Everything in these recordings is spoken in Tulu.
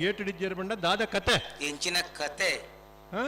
ಗೇಟ್ ಹಿಡಿಜೇರು ಬಂಡ ದಾದ ಕತೆ. ಎಂಚಿನ ಕತೆ. ಹಾ?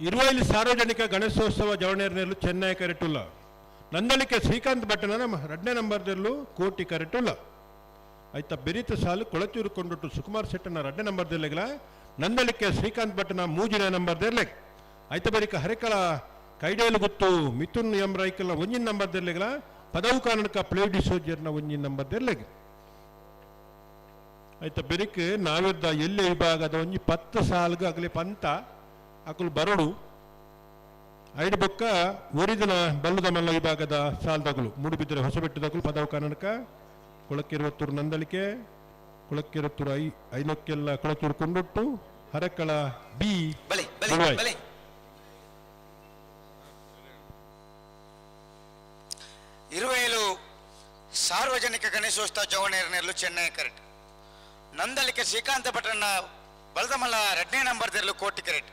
ಇರುವಲ್ಲಿ ಸಾರ್ವಜನಿಕ ಗಣೇಶೋತ್ಸವ ಜವಣೇರ್ನೆಲ್ಲು ಚೆನ್ನೈ ಕರೆಟುಲ್ಲ. ನಂದಳಿಕೆ ಶ್ರೀಕಾಂತ್ ಭಟ್ಟನ ಎರಡನೇ ನಂಬರ್ದಲ್ಲೂ ಕೋಟಿ ಕರೆಟುಲ್ಲ. ಆಯ್ತಾ ಬೆರಿತ ಸಾಲು ಕೊಳಚೂರು ಕೊಂಡುಟ್ಟು ಸುಕುಮಾರ್ ಶೆಟ್ಟನ ಎರಡನೇ ನಂಬರ್ದೆಲ್ಲೆಗಲ ನಂದಳಿಕೆ ಶ್ರೀಕಾಂತ್ ಭಟ್ಟನ ಮೂಜಿನ ನಂಬರ್ದೆರ್ಲೆ. ಆಯ್ತ ಬರಿಕ ಹರಿಕಳ ಕೈಡೇಲು ಗುತ್ತು ಮಿಥುನ್ ಎಂ ರೈಕಲ್ನ ಒಂಜಿನ ನಂಬರ್ದೆಲ್ಲೆಗಲ ಪದವು ಕಾರಣಕ ಪ್ಲೇಡಿ ಸೋಜರ್ನ ಒಂಜಿನ ನಂಬರ್ದೆರ್ಲೆಗ್. ಆಯ್ತ ಬೆರಿಕ್ ನಾವಿದ್ದ ಎಲ್ಲೆ ವಿಭಾಗದ ಒಂಜಿ 10 ಸಾಲ್ಗ ಅಗಲಿ ಪಂತ ಅಕುಲು ಬರಡು ಐಡು ಬೊಕ್ಕ ಒರಿದಿನ ಬಲ್ಲದ ಮಲ್ಲ ವಿಭಾಗದ ಸಾಲ್ದಗಳು ಮೂಡುಬಿದ್ದರೆ ಹೊಸಬೆಟ್ಟದಗಳು ಪದವು ಕನ್ನಡಕ ಕೊಳಕ್ಕಿರುವತ್ತೂರು ನಂದಳಿಕೆ ಕೊಳಕ್ಕಿರುವತ್ತೂರು ಐನಕ್ಕೆಲ್ಲ ಕೊಳಚೂರು ಕೊಂಡೊಟ್ಟು ಹರಕಳ ಬಿ ಬಲೆ ಬಲೆ ಬಲವಾಯ್. ಬಲೆ. ಇರುವೇಲು ಸಾರ್ವಜನಿಕ ಗಣೇಶೋತ್ಸವ ಜವಣೇರ್ನೆಲ್ಲು ಚೆನ್ನೈ ಕರೆಟ್. ನಂದಳಿಕೆ ಶ್ರೀಕಾಂತ ಭಟ್ರನ್ನ ಬಲದಮಲ್ಲ ಎರಡನೇ ನಂಬರ್ ದೆರ್ಲು ಕೋಟಿ ಕರೆಟ್.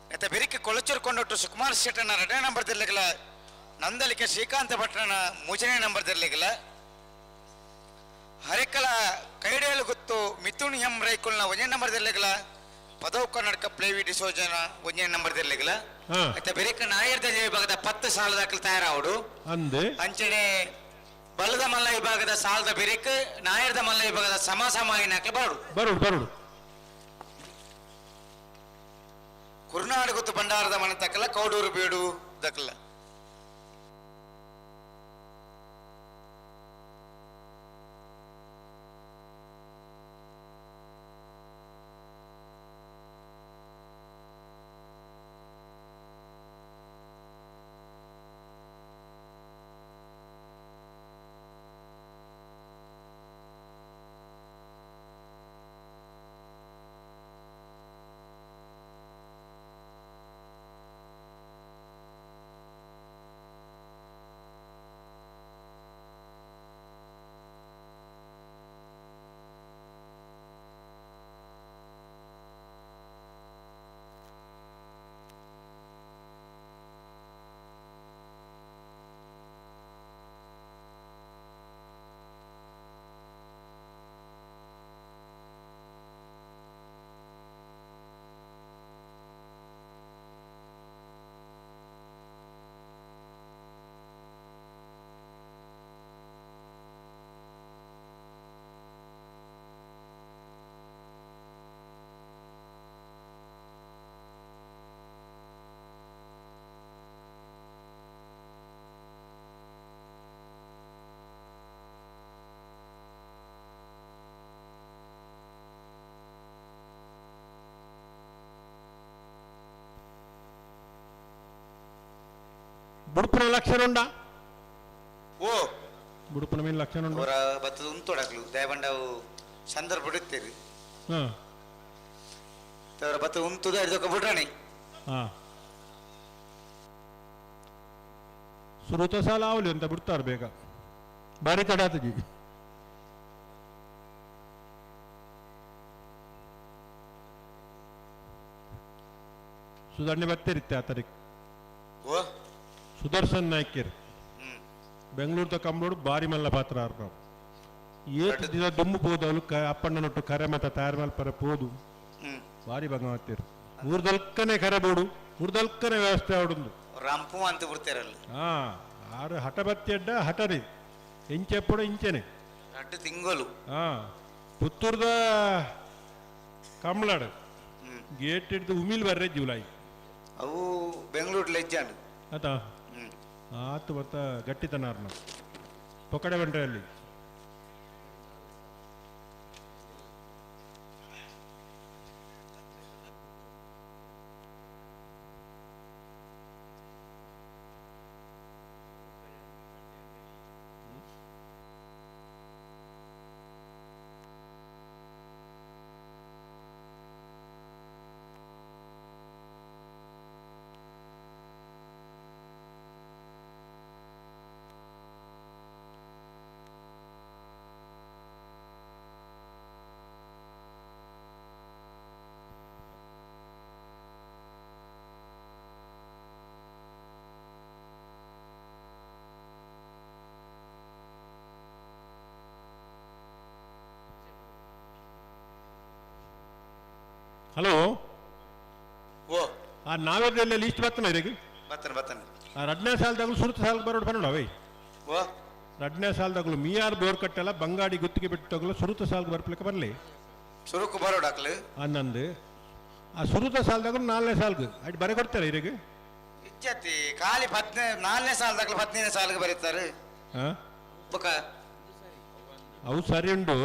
ನೆತ್ತ ಬೆರಿಕೆ ಕೊಳಚೂರು ಕೊಂಡೊಟ್ಟು ಸುಕುಮಾರ್ ಶೆಟ್ಟನ ಎರಡನೇ ನಂಬರ್ ದಿರ್ಲಿಗಲ ನಂದಳಿಕೆ ಶ್ರೀಕಾಂತ ಭಟ್ರನ ಮೂರನೇ ನಂಬರ್ ದಿರ್ಲಿಗಲ ಹರಿಕಲ ಕೈಡೇಲು ಗುತ್ತು ಮಿಥುನ್ ಎಂ ರೈಕುಲ್ನ ಒಂದನೇ ನಂಬರ್ ದಿರ್ಲಿಗಲ ಪದವು ಕರ್ನಾಟಕ ಪ್ಲೇವಿ ಡಿಸೋಜನ ಒಂದನೇ ನಂಬರ್ ದಿರ್ಲಿಗಲ. ಹಾ. ಮತ್ತೆ ಬೆರಿಕ ನಾಯರ್ದ ವಿಭಾಗದ 10 ಸಾಲದಾಕಲು ತಯಾರಾವಡು. ಅಂದೆ ಅಂಚನೆ ಬಲದ ಮಲ್ಲ ವಿಭಾಗದ ಸಾಲದ ಬೆರಿಕ್ ನಾಯರ್ದ ಮಲ್ಲ ವಿಭಾಗದ ಸಮ ಸಮಾಯಿನಾಕಲು ಬರಡು. ಬರಡು ಬರಡು. ಕುರ್ನಾಡು ಗುತ್ತು ಭಂಡಾರದ ಮನೆ ತಕ್ಕಲ ಕೌಡೂರು ಬೀಡು ದಕ್ಕಲ. ಬುಡುಪುನ ಲಕ್ಷಣ ಉಂಡ? ಓ. ಬುಡುಪುನ ಮೇಲೆ ಲಕ್ಷಣ ಉಂಡ? ಅವರ ಬತ್ತದ ಉಂತೊಡಕ್ಲು ದಯಬಂಡವು ಸಂದರ್ಭ ಬಿಡುತ್ತೀರಿ. ಹಾ. ಅವರ ಬತ್ತ ಉಂತುದ ಇದಕ್ಕೆ ಬಿಡ್ರಣಿ. ಹಾ. ಸುರುತ ಸಾಲ ಅವಲಿ ಅಂತ ಬಿಡ್ತಾರೆ ಬೇಗ. ಬಾರಿ ತಡ ಆತಜಿ. ಸುಧರ್ಣೆ ಬತ್ತೇರಿತ್ತೆ ಆ ತಾರೀಕು. ಓ. ಸುದರ್ಶನ್ ನಾಯ್ಕರ್ ಬೆಂಗಳೂರದ ಕಂಬಳೋಡು ಬಾರಿ ಮಲ್ಲ ಪಾತ್ರ ಆರ್ನವು. ಏತ್ ದಿನ ದುಮ್ಮು ಪೋದವಳು ಅಪ್ಪಣ್ಣನೊಟ್ಟು ಕರೆ ಮತ ತಯಾರು ಮಲ್ಪರ ಪೋದು. ಬಾರಿ ಬಂಗ ಮಾಡ್ತೀರು. ಊರ್ದಲ್ಕನೆ ಕರೆ ಬೋಡು, ಊರ್ದಲ್ಕನೆ ವ್ಯವಸ್ಥೆ ಆವಡುಂದು. ರಂಪು ಅಂತ ಬಿಡ್ತಾರಲ್ಲ. ಹಾ, ಆರು ಹಠ ಬತ್ತಿ ಅಡ್ಡ ಹಠರಿ ಇಂಚೆಪ್ಪಡು ಇಂಚೆನೆ. 2 ತಿಂಗಳು. ಹಾ, ಪುತ್ತೂರ್ದ ಕಮ್ಲಾಡು ಗೇಟ್ ಹಿಡ್ದು ಉಮಿಲ್ ಬರ್ರೆ ಜುಲೈ. ಅವು ಬೆಂಗಳೂರು ಲೆಜ್ಜಾಂಡ್. ಆತಾ ಆತು ಬರ್ತ ಗಟ್ಟಿತನಾರ್ನ ಪೊಕಡೆ ಬಂಡ್ರೆ ಅಲ್ಲಿ. ಹಲೋ ಓ ಆ ನಾವೇದಲ್ಲಿ ಲೀಸ್ಟ್ ಬರ್ತಾನೆ ಇರಿಗೆ ಬತ್ತನ ಬತ್ತನ. ಆ ರಡ್ನೇ ಸಾಲದಾಗಲು ಸುರುತ ಸಾಲ ಬರೋಡು ಬರೋಣ ಅವೇ. ಓ ರಡ್ನೇ ಸಾಲದಾಗಲು ಮಿಯಾರ್ ಬೋರ್ ಕಟ್ಟೆಲ್ಲ ಬಂಗಾಡಿ ಗುತ್ತಿಗೆ ಬಿಟ್ಟು ತಗಲು ಸುರುತ ಸಾಲ್ಗೆ ಬರ್ಲಿಕ್ಕೆ ಬರಲಿ. ಸುರುಕು ಬರೋಡಾಕ್ಲು. ಹನ್ನೊಂದು ಆ ಸುರುತ ಸಾಲದಾಗಲು ನಾಲ್ನೇ ಸಾಲ್ಗೆ ಅಡ್ ಬರೆ ಕೊಡ್ತಾರೆ ಇರಿಗೆ. ಇಜ್ಜತಿ ಖಾಲಿ ಪತ್ನಿ ನಾಲ್ನೇ ಸಾಲದಾಗಲು ಪತ್ನಿನೇ ಸಾಲಿಗೆ ಬರೀತಾರೆ. ಹಾಂ ಬುಕ ಅವು ಸರಿ ಉಂಡು.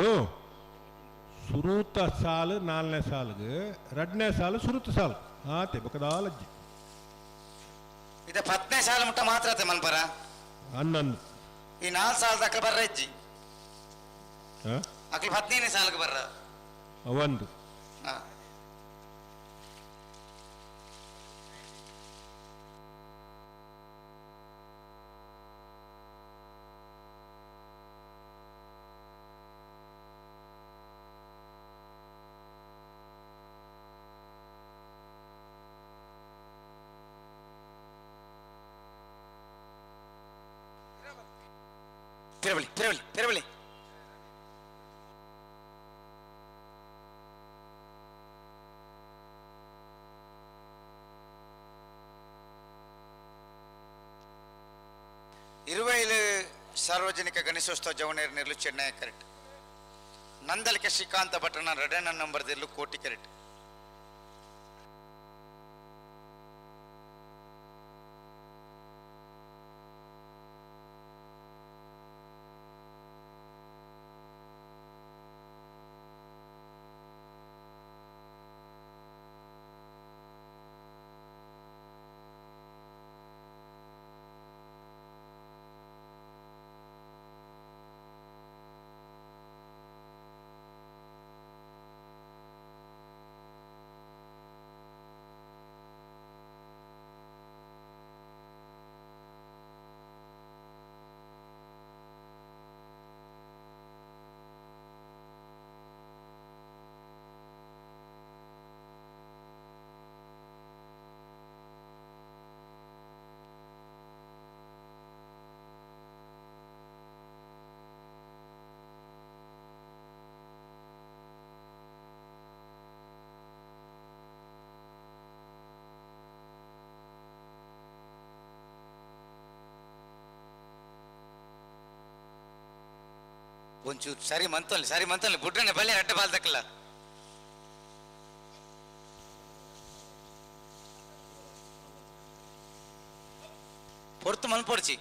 ಸುರುತ ಸಾಲು ನಾಲ್ನೇ ಸಾಲ್ಗೆ ರಡ್ನೇ ಸಾಲು ಸುರುತ ಸಾಲು ಆತೆ ಬೊಕದಾಲಜ್ಜಿ. ಇದ ಪತ್ನೇ ಸಾಲ ಮುಟ್ಟ ಮಾತ್ರ ಆತೆ ಮನ್ಪರ. ಹನ್ನೊಂದು ಈ ನಾಲ್ ಸಾಲದಾಕ್ಲು ಬರ್ರ ಇಜ್ಜಿ. ಹಾಂ ಅಕ್ಲು ಪತ್ನಿನೇ ಸಾಲಿಗೆ ಬರ್ರ. ಒಂದು ಹಾ ತಿರುವಳಿ ತಿರುವಳಿ ತಿರುವಳಿ. ಇರುವೈಲು ಸಾರ್ವಜನಿಕ ಗಣೇಶೋತ್ಸವ ಜವನೇರು ನಿರ್ಲು ಚೆನ್ನೈ ಕರೆಕ್ಟ್. ನಂದಲಿಕೆ ಶ್ರೀಕಾಂತ ಭಟ್ರನ ರಡಣ್ಣ ನಂಬರ್ ದಿರ್ಲು ಕೋಟಿ ಕರೆಕ್ಟ್. ಒಂಚೂರು ಸರಿ ಮಂತಲ್ಲಿ ಸರಿ ಮಂತಲ್ಲಿ ಬುಡ್ರನೆ ಬಲ್ಲೆ ಅಡ್ಡ ಬಾಲ್ದಕ್ಕಲ್ಲ. ಪೊರ್ತು ಮನ್ಪೊಡ್ಚಿ.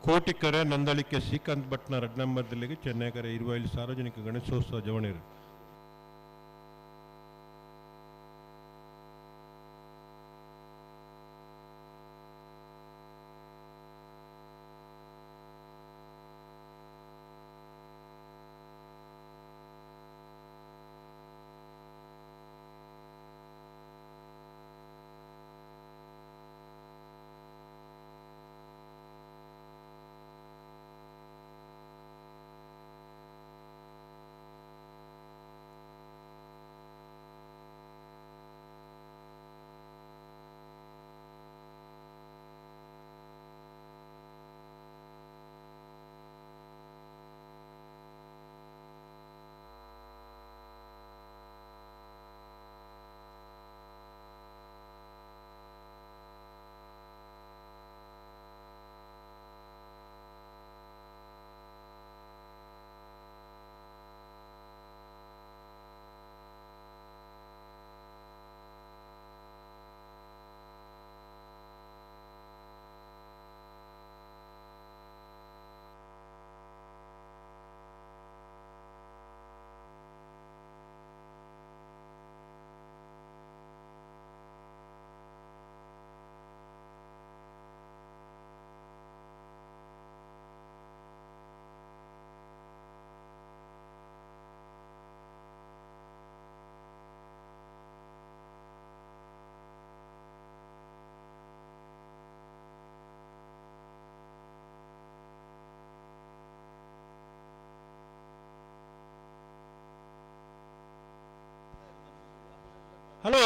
ಕೋಟಿಕರೆ ನಂದಳಿಕೆ ಶ್ರೀಕಾಂತ್ ಭಟ್ನ ರಡ್ ನಂಬರ್ ದಿಲ್ಲಿಗೆ ಚೆನ್ನೈಕರೆ ಇರುವೈಲು ಸಾರ್ವಜನಿಕ ಗಣೇಶೋತ್ಸವ ಜವಣೇರು. ಹಲೋ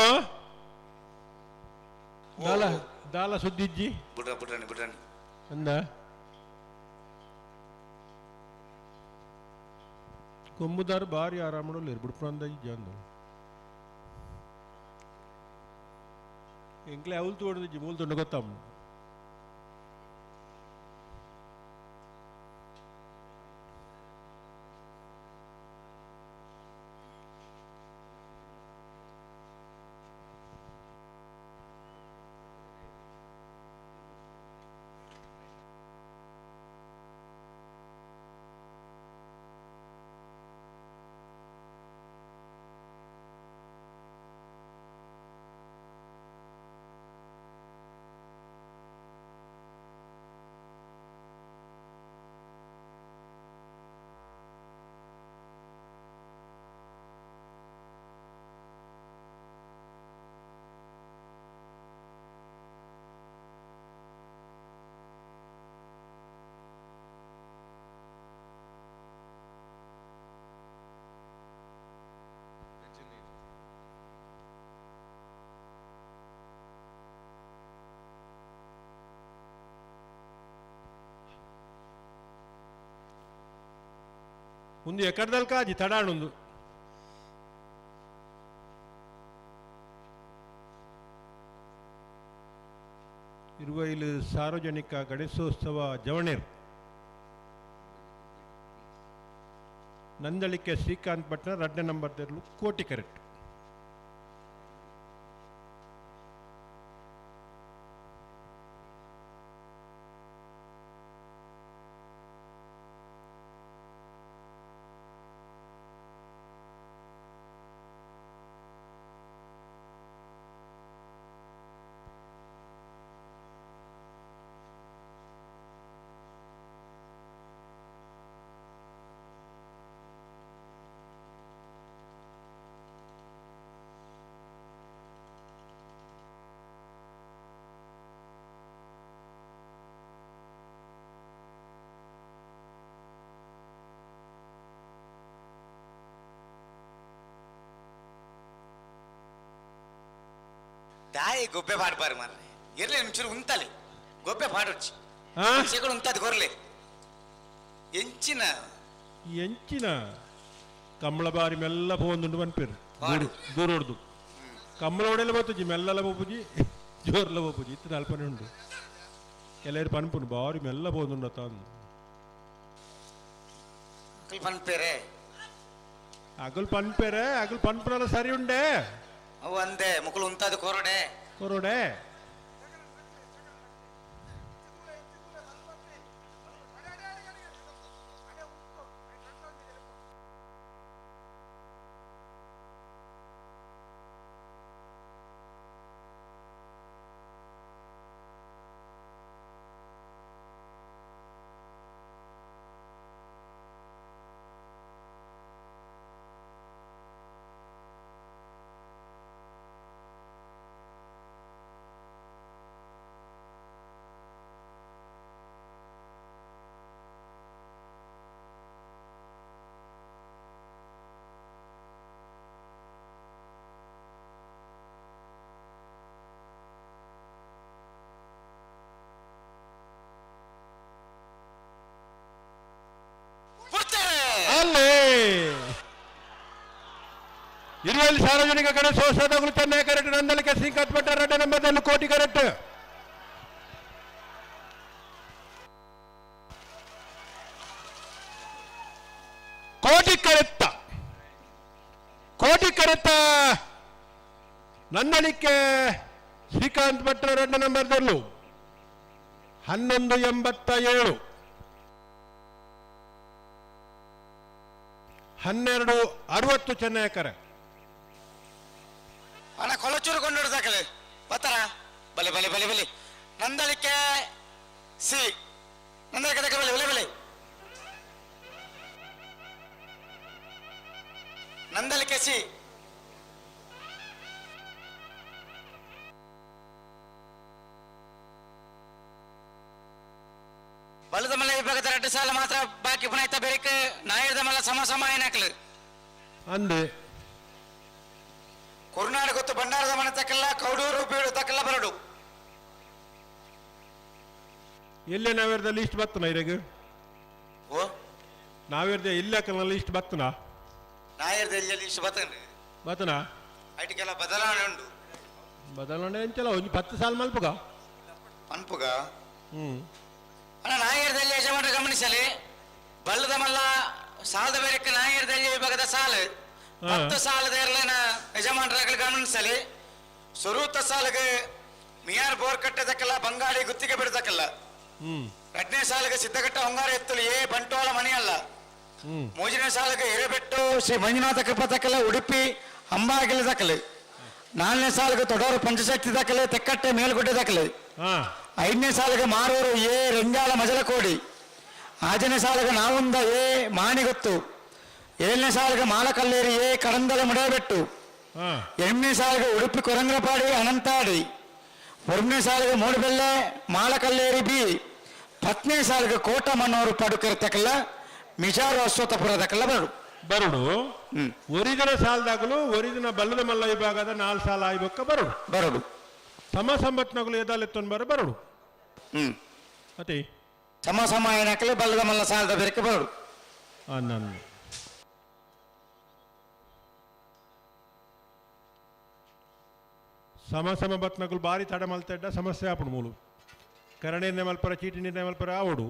ದಾಲ ದಾಲ ಸುದ್ದಿಜ್ಜಿ ಬುಡ್ರ ಬುಡ್ರನಿ ಬುಡ್ರನಿ ಅಂದ ಕೊಂಬುದಾರು ಭಾರಿ ಆರಾಮಡು ಬಿಡ್ಪಂದ ಇಜ್ಜಿ ಎಂಕ್ಲೆ ಅವಲ್ ತೋಡದಿಜ್ಜಿ ಮೂಲ ತೊಂಡ ಗೊತ್ತಾಮ್ ಮುಂದೆ ಎಕ್ಕಡ್ದಲ್ ಕಾಜಿ ತಡಾಣೊಂದು ಇರುವೈಲು ಸಾರ್ವಜನಿಕ ಗಣೇಶೋತ್ಸವ ಜವಣೇರ್ ನಂದಳಿಕೆ ಶ್ರೀಕಾಂತ್ ಭಟ್ನ ರಡ್ಡ ನಂಬರ್ ದೆರ್ಲು ಕೋಟಿ ಕರೆಕ್ಟ್. ದಾಯಿ ಗೊಬ್ಬೆ ಪಾಡ್ಬಾರು ಮಾರ್ರೆ, ಇರ್ಲಿ ಒಂಚೂರು ಉಂತಲೆ ಗೊಬ್ಬೆ ಪಾಡೊಚ್ಚಿ ಚೆಗಳು ಉಂತದ ಕೊರ್ಲೆ ಎಂಚಿನ ಎಂಚಿನ ಕಮ್ಮಳ ಬಾರಿ ಮೆಲ್ಲ ಪೋಂದುಂಡು ಪನ್ಪೇರು ದೂರೋಡ್ದು ಕಮ್ಮಳ ಒಡೆಲ್ಲ ಬತ್ತುಜಿ ಮೆಲ್ಲಲ ಪೋಪುಜಿ ಜೋರ್ಲ ಪೋಪುಜಿ ಇತ್ತು ಅಲ್ಪನೆ ಉಂಡು ಕೆಲವರು ಪನ್ಪುಂಡು ಬಾರಿ ಮೆಲ್ಲ ಪೋಂದುಂಡು ತಾನು ಪನ್ಪೇರೆ ಅಗಲ್ ಪನ್ಪೇರೆ ಅಗಲ್ ಪನ್ಪುನಲ್ಲ ಸರಿ ಉಂಡೆ ಅವು ಅಂದೆ ಮುಕುಲು ಉಂತಾದ ಕೊರಡೆ ಕೊರಡೆ. ಇರುವಲ್ಲಿ ಸಾರ್ವಜನಿಕ ಗಣೇಶೋತ್ಸವಗಳು ಚೆನ್ನೈ ಕರೆಕ್ಟ್ ನಂದಲಿಕೆ ಶ್ರೀಕಾಂತ್ ಭಟ್ಟ ರಡ್ಡ ನಂಬರ್ ಕೋಟಿ ಕರೆಕ್ಟ್. ಕೋಟಿ ಕರೆತ್ತ ಕೋಟಿ ಕರೆತ್ತ ನಂದಳಿಕೆ ಶ್ರೀಕಾಂತ್ ಭಟ್ಟ ರಡ್ಡ ನಂಬರ್ದಲ್ಲೂ 11.87 12.60 ಚೆನ್ನೈ ಕರೆ. ಅಣ್ಣ ಕೊಳಚೂರು ಕೊಂಡೋಡು ದಾಖಲೆ ಬತ್ತಾರ ಬಲೆ ಬಲೆ ಬಲೆ ಬಲೆ ನಂದಳಿಕೆ ಸಿ ನಂದಳಿಕೆ ದಾಖಲೆ ಬಲೆ ಬಲೆ ಬಲೆ ನಂದಳಿಕೆ ಸಿ ಬಲದ ಮಲ್ಲ ವಿಭಾಗದ 2 ಸಾಲ ಮಾತ್ರ ಬಾಕಿ ಪುನಾಯ್ತ ಬೇರೆ ನಾಯರ್ದ ಮಲ್ಲ ಸಮ ಸಮ ಏನಾಕ್ಲು ಅಂದೆ ಕುರ್ನಾಡು ಗೊತ್ತು ಭಂಡಾರದ ಮನೆ ತಕ್ಕಲ್ಲ ಕೌಡೂರು ಬೀಡು ತಕ್ಕಲ್ಲ ಬರಡು. ಎಲ್ಲೇ ನಾವೇರ್ದ ಲಿಸ್ಟ್ ಬತ್ತನ ಇರೆಗ್? ಓ ನಾವೇರ್ದ ಇಲ್ಲ ಲಿಸ್ಟ್ ಬತ್ತನ? ನಾಯರ್ದ ಎಲ್ಲಿ ಲಿಸ್ಟ್ ಬತ್ತನ್ರಿ. ಬತ್ತನ? ಐಟಿಗೆಲ್ಲ ಬದಲಾವಣೆ ಉಂಡು. ಬದಲಾವಣೆ ಎಂಚಲ ಒಂಜಿ 10 ಸಾಲ ಮಲ್ಪುಗ ಮನ್ಪುಗ. ಅಣ್ಣ ನಾಯರ್ದಲ್ಲಿ ಯಜಮಾನ ಗಮನಿಸಲಿ, ಬಲ್ಲದ ಮಲ್ಲ ಸಾಲದ ಬೇರೆಕ್ಕೆ ನಾಯರ್ದಲ್ಲಿ ವಿಭಾಗದ ಸಾಲು 10 ಸಾಲದ ಇರಲಿನ ಯಜಮಾನರಾಗಲಿ ಗಮನಿಸಲಿ. ಸ್ವರೂತ ಸಾಲಿಗೆ ಮಿಯಾರ್ ಬೋರ್ ಕಟ್ಟದಕ್ಕೆಲ್ಲ ಬಂಗಾಳಿ ಗುತ್ತಿಗೆ ಬಿಡದಕ್ಕೆಲ್ಲ. 2ನೇ ಸಾಲಿಗೆ ಸಿದ್ದಘಟ್ಟ ಹೊಂಗಾರ ಎತ್ತಲು ಎ ಬಂಟ್ವಾಳ ಮನೆಯಲ್ಲ. 3ನೇ ಸಾಲಿಗೆ ಹಿರೇಬೆಟ್ಟು ಶ್ರೀ ಮಂಜುನಾಥ ಕೃಪತಕ್ಕಲ್ಲ ಉಡುಪಿ ಅಂಬಾಗಿಲ ದಾಖಲೆ. 4ನೇ ಸಾಲಿಗೆ ತೊಡೂರು ಪಂಚಶಕ್ತಿ ದಾಖಲೆ ತೆಕ್ಕಟ್ಟೆ ಮೇಲ್ಗುಡ್ಡೆ ದಾಖಲೆ. 5ನೇ ಸಾಲಿಗೆ ಮಾರೂರು ಎ ರೆಂಜಾಲ ಮಜಲಕೋಡಿ. 6ನೇ ಸಾಲಿಗೆ ನಾವುಂದ ಎ ಮಾಣಿಗೊತ್ತು. 7ನೇ ಸಾಲಿಗೆ ಮಾಲಕಲ್ಲೇರಿ ಎ ಕಡಂದಲ ಮುಡೇಬೆಟ್ಟು. 8ನೇ ಸಾಲಿಗೆ ಉಡುಪಿ ಕೊರಂಗ್ರಪಾಡಿ ಅನಂತಾಡಿ. 1ನೇ ಸಾಲಿಗೆ ಮೂಡುಬೆಲ್ಲೆ ಮಾಲಕಲ್ಲೇರಿ ಬಿ. 10ನೇ ಸಾಲಿಗೆ ಕೋಟಮನ್ನೂರು ಪಡುಕಿರ್ತಕ್ಕಲ್ಲ ಮಿಜಾರು ಅಶ್ವತ್ಥಪುರ ದಕ್ಕಲ್ಲ ಬರಡು ಬರಡು. ಒರಿದಿನ ಸಾಲದಾಗಲು ಒರಿದಿನ ಬಲ್ಲದ ಮಲ್ಲ ವಿಭಾಗದ 4 ಸಾಲ ಆಯ್ಬೊಕ್ಕ ಬರಡು ಬರಡು. ಸಮ ಸಂಬತ್ನಗಲು ಎದಾಲೆತ್ತೊಂದು ಬರ ಬರಡು. ಅತಿ ಸಮ ಸಮ ಏನಾಕಲಿ ಬಲ್ಲದ ಮಲ್ಲ ಸಾಲದ ಬೇರೆ ಬರಡು. ನನ್ನ ಸಮ ಸಮ ಬತ್ನಗುಲು ಬಾರಿ ತಡ ಮಲ್ತೆಡ್ಡ ಸಮಸ್ಯೆ ಆಪುಡು ಮೂಲು ಕರಣೆ ಮಲ್ಪರ ಚೀಟಿ ನಿರ್ಣಯ ಮಲ್ಪರ ಆವಡು.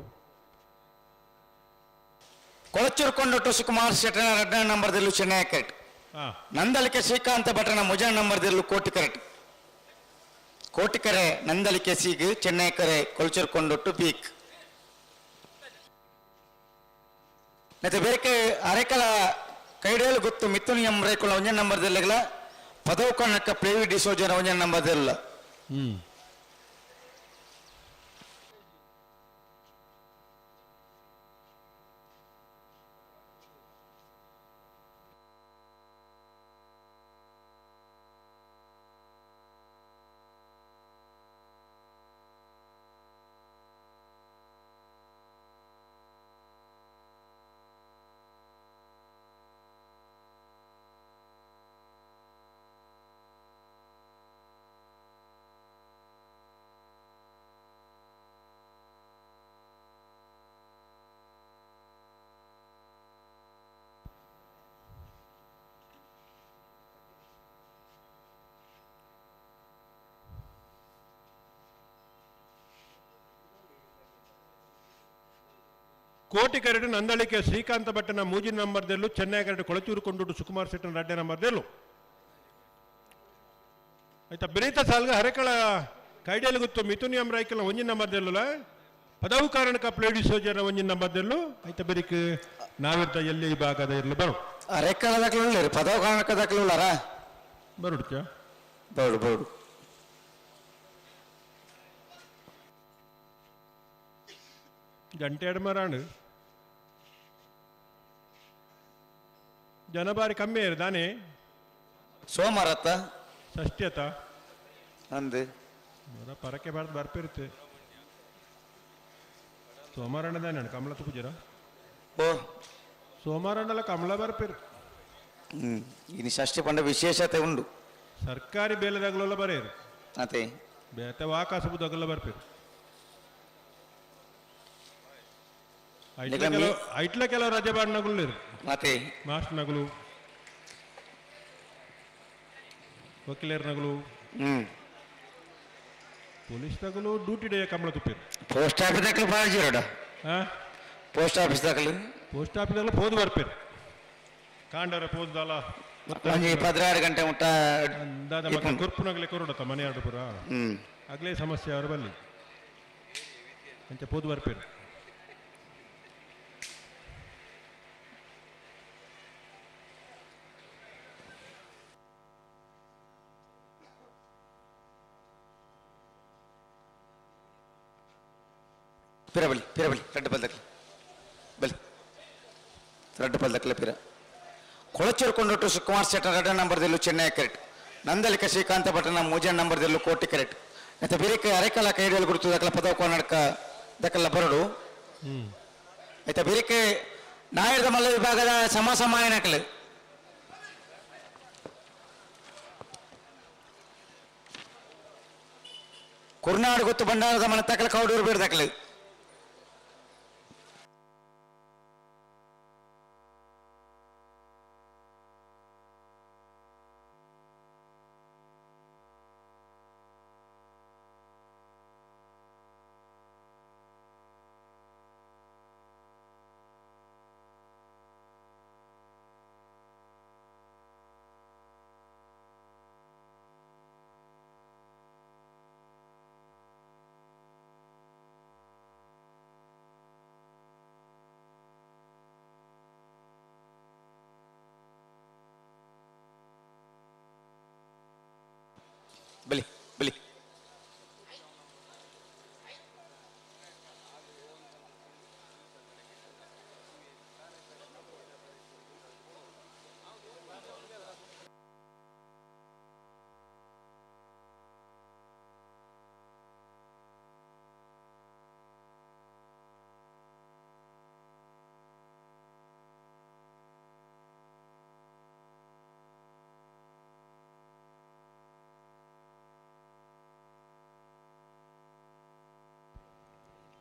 ಕೊಳಚೂರು ಕೊಂಡೊಟ್ಟು ಸುಕುಮಾರ್ ಶೆಟ್ಟನ 2ನೇ ನಂಬರ್ದಲ್ಲೂ ಚೆನ್ನೈ ಕರೆಕ್ಟ್. ನಂದಲಿಕೆ ಶ್ರೀಕಾಂತ ಭಟ್ಟನ ಮುಜ ನಂಬರ್ದಲ್ಲೂ ಕೋಟಿ ಕರೆಕ್ಟ್. ಕೋಟಿಕರೆ ನಂದಲಿಕೆ ಸೀಗ್ ಚೆನ್ನೈ ಕರೆ ಕೊಳಚೂರು ಕೊಂಡೊಟ್ಟು ಬೀಕ್. ಮತ್ತೆ ಬೇರೆ ಅರೆಕಲ ಕೈಡೇಲು ಗೊತ್ತು ಮಿಥುನ್ ಎಂ ರೇಕುಲ ಒಂಜನ ನಂಬರ್ದಲ್ಲಿಗಲ ಪದವು ಕಣ್ಣಕ್ಕ ಪ್ಲೇವಿ ಡಿಸೋಜನ ಒಂಜನ ನಂಬರ್ದಲ್ಲ. ಕೋಟಿ ಕರಡು ನಂದಳಿಕೆ ಶ್ರೀಕಾಂತ ಭಟ್ಟನ ಮೂಜಿನ ನಂಬರ್ದಲ್ಲೂ ಚೆನ್ನೈ ಕರಡು ಕೊಳಚೂರು ಕೊಂಡುಡು ಸುಕುಮಾರ್ ಶೆಟ್ಟನ 2ನೇ ನಂಬರ್ದಲ್ಲೂ. ಆಯ್ತಾ ಬಿರೀತ ಸಾಲ್ಗ ಹರೆಕಳ ಕೈಡೇಲು ಗೊತ್ತು ಮಿಥುನ್ ಎಂ ರೈಕಲ್ನ ಒಂಜಿನ ನಂಬರ್ದಲ್ಲೂ ಪದವು ಕಾರಣಕ ಪ್ಲೇಡಿ ಸೋಜನ ಒಂಜಿನ ನಂಬರ್ದಲ್ಲೂ. ಆಯ್ತಾ ಬೆರಿಕ್ ನಾವಿರ್ತ ಎಲ್ಲಿ ಈ ಭಾಗದ ಇರಲು ಬರು ಅರೆಕಳ ದಾಖಲೆ ಪದವು ಕಾರಣಕ ದಾಖಲೆ ಉಳ್ಳಾರ ಬರುಡ್ಚ ಬರಡು ಬರಡು. ಗಂಟೆ ಎರಡು ಮರಾಣು ಜನ ಬಾರಿ ಕಮ್ಮಿ ದಾನೆ ಸೋಮವಾರ ಅತ್ತ ಷಷ್ಠಿ ಆತ ಅಂದು ಪರಕೆ ಬಾರ್ದು ಬರ್ಪಿರುತ್ತೆ ಸೋಮವಾರ ದಾನೆ ಕಮಲ ತುಪುಜರ. ಓ ಸೋಮವಾರ ಕಮಲ ಬರ್ಪಿರು. ಇನ್ನು ಷಷ್ಠಿ ಪಂಡ ವಿಶೇಷತೆ ಉಂಡು. ಸರ್ಕಾರಿ ಬೇಲೆದಾಗಲೆಲ್ಲ ಬರೆಯರು ಅದೇ ಬೇತೆ ವಾಕಾಸಬು ದಗಲ ಬರ್ಪಿರು. ಐಟ್ಲ ಕೆಲವು ರಜೆ ಬಾಡ್ ನಗುಲು ಮತ್ತೆ ಮಾಸ್ಟರ್ ನಗುಲು ವಕೀಲರ ನಗುಲು ಪೊಲೀಸ್ ನಗುಲು ಡ್ಯೂಟಿ ಡೇ ಕಮಲ ತುಪ್ಪಿರು. ಪೋಸ್ಟ್ ಆಫೀಸ್ ದಾಖಲೆ ಬಾಳ ಪೋಸ್ಟ್ ಆಫೀಸ್ ದಾಖಲೆ ಪೋಸ್ಟ್ ಆಫೀಸ್ ಎಲ್ಲ ಪೋದು ಬರ್ಪಿರು ಕಾಂಡರ ಪೋದಲ್ಲ ಒಂಜಿ 12 ಗಂಟೆ ಮುಟ್ಟ ದಾದ ಕೊರ್ಪುನಗಲೆ ಕೊರಡತ್ತ ಮನೆ ಆಡು ಪುರ ಆಗ್ಲೇ ಸಮಸ್ಯೆ ಅವರು ಬಲ್ಲಿ ಅಂಚೆ ಪೋದು ಬರ್ಪಿರು. ಪಿರ ಬಲಿ ಪಿರ ಬಲಿ ರಡ್ಡು ಪಲ್ದಕ್ಲೆ ಬಲಿ ರಡ್ಡು ಪಲ್ದಕ್ಲೆ ಪಿರ. ಕೊಳಚೂರು ಕೊಂಡೊಟ್ಟು ಸುಕುಮಾರ್ ಶೆಟ್ಟರ್ 2ನೇ ನಂಬರ್ದಲ್ಲೂ ಚೆನ್ನೈ ಕರೆಕ್ಟ್. ನಂದಲಿಕ ಶ್ರೀಕಾಂತ ಭಟ್ಟನ ಮೂಜನ ನಂಬರ್ದಲ್ಲೂ ಕೋಟಿ ಕರೆಕ್ಟ್. ಮತ್ತೆ ಬೇರೆ ಅರೆಕಲ ಕೈಡಿಯಲ್ಲಿ ಗುರುತು ದಕ್ಕಲ ಪದವು ಕರ್ನಾಟಕ ದಕ್ಕಲ ಬರಡು. ಆಯ್ತಾ ಬೇರೆ ನಾಯರದ ಮಲ್ಲ ವಿಭಾಗದ ಸಮ ಸಮಾಯನಕಲು ಕುರ್ನಾಡು ಗೊತ್ತು ಭಂಡಾರದ ಮನೆ ತಕಲ ಕೌಡೂರು ಬೇಡ ದಕ್ಕಲು.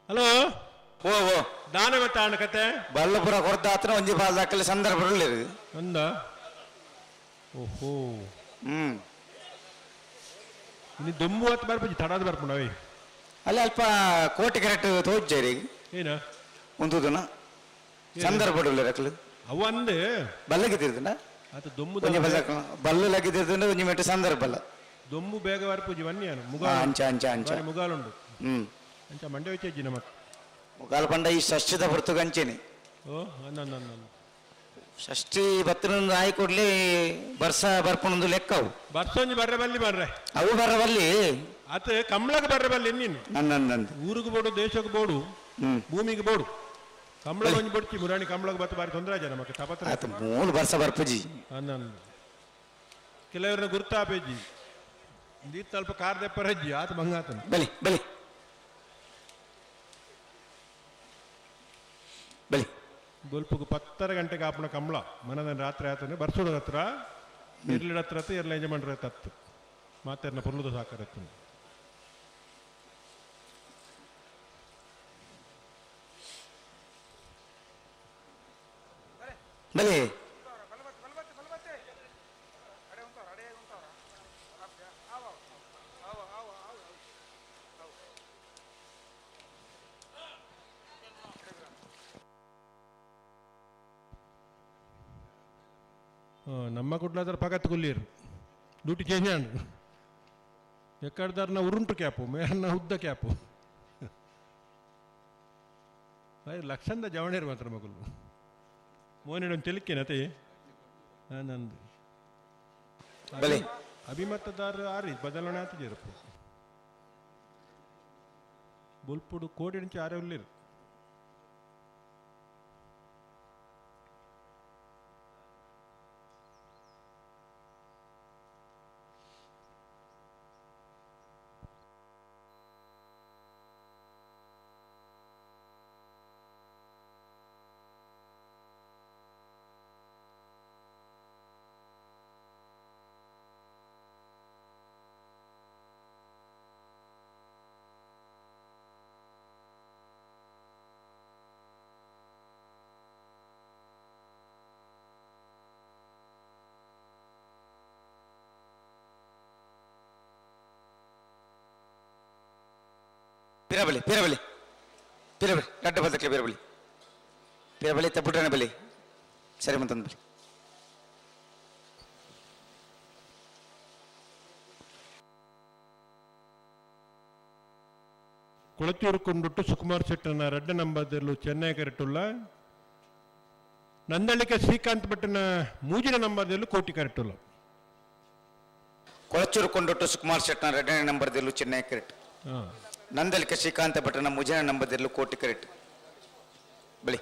ಹಲೋ ಓ ಓ ದಾನ ಮತ್ತ ಕತೆ ಬಲ್ಲಪುರ ಕೊರ್ದಾತನ ಒಂಜಿ ಬಾಲ್ ದಾಖಲೆ ಸಂದರ್ಭ ಅಂದ ಓಹೋ ಹ್ಮ್ ಇನ್ನು ದೊಮ್ಮು ಹತ್ತು ಬರ್ಪುಜಿ ತಡಾದ ಬರ್ಪುಂಡವೇ ಅಲ್ಲಿ ಅಲ್ಪ ಕೋಟಿ ಕರೆಕ್ಟ್ ತೋಜ್ಜೇರಿ ಏನ ಉಂತುದುನ ಸಂದರ್ಭ ರಕ್ಲು ಅವ ಅಂದ್ ಬಲ್ಲಗಿದ್ದಿರ್ದನ ಆತ ದೊಮ್ಮು ಒಂಜಿ ಬಲ್ಲ ಬಲ್ಲು ಲಗಿದ್ದಿರ್ದನ ಒಂಜಿ ಮೆಟ್ಟು ಸಂದರ್ಭ ಅಲ್ಲ ದೊಮ್ಮು ಬೇಗ ಬರ್ಪುಜಿ ವನ್ಯಾನು ಮುಗ ಅಂಚ ಅಂಚ ಅಂಚ ಮುಗಾಲುಂಡು ಹ್ಮ್ ಅಂಚ ಮಂಡೆ ವಚ್ಚಿ ನಮಕ್ ಮುಗಾಲ ಪಂಡ ಈ ಷಷ್ಠಿದ ಹೊರತು ಅಂಚೇನೆ ಓ ಅನ್ನ ಅನ್ನ ಷಷ್ಠಿ ಬತ್ತನೊಂದು ಆಯಿ ಕೊಡ್ಲಿ ಬರ್ಸ ಬರ್ಪಣೊಂದು ಲೆಕ್ಕವು ಬರ್ಸೊಂಜಿ ಬರ್ರೆ ಬಲ್ಲಿ ಬರ್ರೆ ಅವು ಬರವಲ್ಲಿ ಆತ ಕಮ್ಳಗ ಬರ್ರೆ ಬಲ್ಲಿ ನೀನು ನನ್ನ ನಂದು ಊರಿಗೆ ಬೋಡು ದೇಶಕ್ಕೆ ಬೋಡು ಹ್ಮ್ ಭೂಮಿಗೆ ಬೋಡು ಕಮ್ಳಗ ಒಂಜಿ ಬೊಡ್ಚಿ ಮುರಾಣಿ ಕಮ್ಳಗ ಬತ್ತ ಬಾರಿ ತೊಂದರೆ ಆಜ ನಮಕ್ ತಪತ್ರ ಆತ ಮೂಲು ಬರ್ಸ ಬರ್ಪುಜಿ ಅನ್ನ ಕೆಲವರನ್ನ ಗುರ್ತಾಪೇಜಿ ದೀತ್ ಸ್ವಲ್ಪ ಕಾರ್ ದೆಪ್ಪರಜ್ಜಿ ಆತ ಬಂಗಾತನ ಬಲಿ ಬಲಿ ಬಲಿ ಬೊಲ್ಪುಗು 10:30 ಗಂಟೆಗೆ ಆಪಣ ಕಮ್ಳ ಮನದ ರಾತ್ರಿ ಆತನೆ ಬರ್ಸೋಡ ಹತ್ರ ಇರ್ಲಿಡ ಹತ್ರ ಇರ್ಲ ಯಜಮಾನ್ರ ತತ್ತು ಮಾತೆರ್ನ ಪೊರ್ಲುದ ಸಾಕರತ್ತು ಬಲಿ ನಮ್ಮ ಕುಡ್ಲಾದ್ರ ಪಗತ್ ಗುಲ್ಲೀರು ಡ್ಯೂಟಿ ಚೇಂಜ್ ಆಂಡ್ ಎಕ್ಕಡ್ದಾರ್ನ ಉರುಂಟು ಕ್ಯಾಪು ಮೇರ್ನ ಉದ್ದ ಕ್ಯಾಪು ಲಕ್ಷಂದ ಜವಣೇರು ಮಾತ್ರ ಮಗುಲು ಮೋನಿಡೊಂದು ತಿಳಿಕೇನತೆ ನಂದು ಬಲಿ ಅಭಿಮತದಾರ ಆರಿ ಬದಲಾವಣೆ ಆತ ಜರಪು ಬೊಲ್ಪುಡು ಕೋಡಿ నుంచి ಆರೆ ಉಲ್ಲಿರು ಪಿರಬಲಿ ಪಿರಬಲಿ ಪಿರಬಲಿ ಗಡ್ಡ ಬದಕ್ಕೆ ಪಿರಬಲಿ ಪಿರಬಲಿ ತಪ್ಪುಟನೆ ಬಲಿ ಸರಿ ಮಂತಂದು ಬಲಿ ಕೊಳಚೂರು ಕೊಂಡುಟ್ಟು ಸುಕುಮಾರ್ ಶೆಟ್ಟನ ರಡ್ಡ ನಂಬರ್ದಲ್ಲೂ ಚೆನ್ನೈ ಕರೆಟುಲ್ಲ ನಂದಳಿಕೆ ಶ್ರೀಕಾಂತ್ ಭಟ್ಟನ ಮೂಜಿನ ನಂಬರ್ದಲ್ಲೂ ಕೋಟಿ ಕರೆಟುಲ್ಲ ಕೊಳಚೂರು ಕೊಂಡೊಟ್ಟು ಸುಕುಮಾರ್ ಶೆಟ್ಟನ ಎರಡನೇ ನಂಬರ್ದಲ್ಲೂ ಚೆನ್ನೈ ಕರೆಕ್ಟ್ ಹಾಂ ನಂದಲಿಕ ಶ್ರೀಕಾಂತ ಭಟ್ಟನ ಮುಜನ ನಂಬರ್ದಲ್ಲೂ ಕೋಟಿ ಕರೆಕ್ಟ್ ಬಲಿ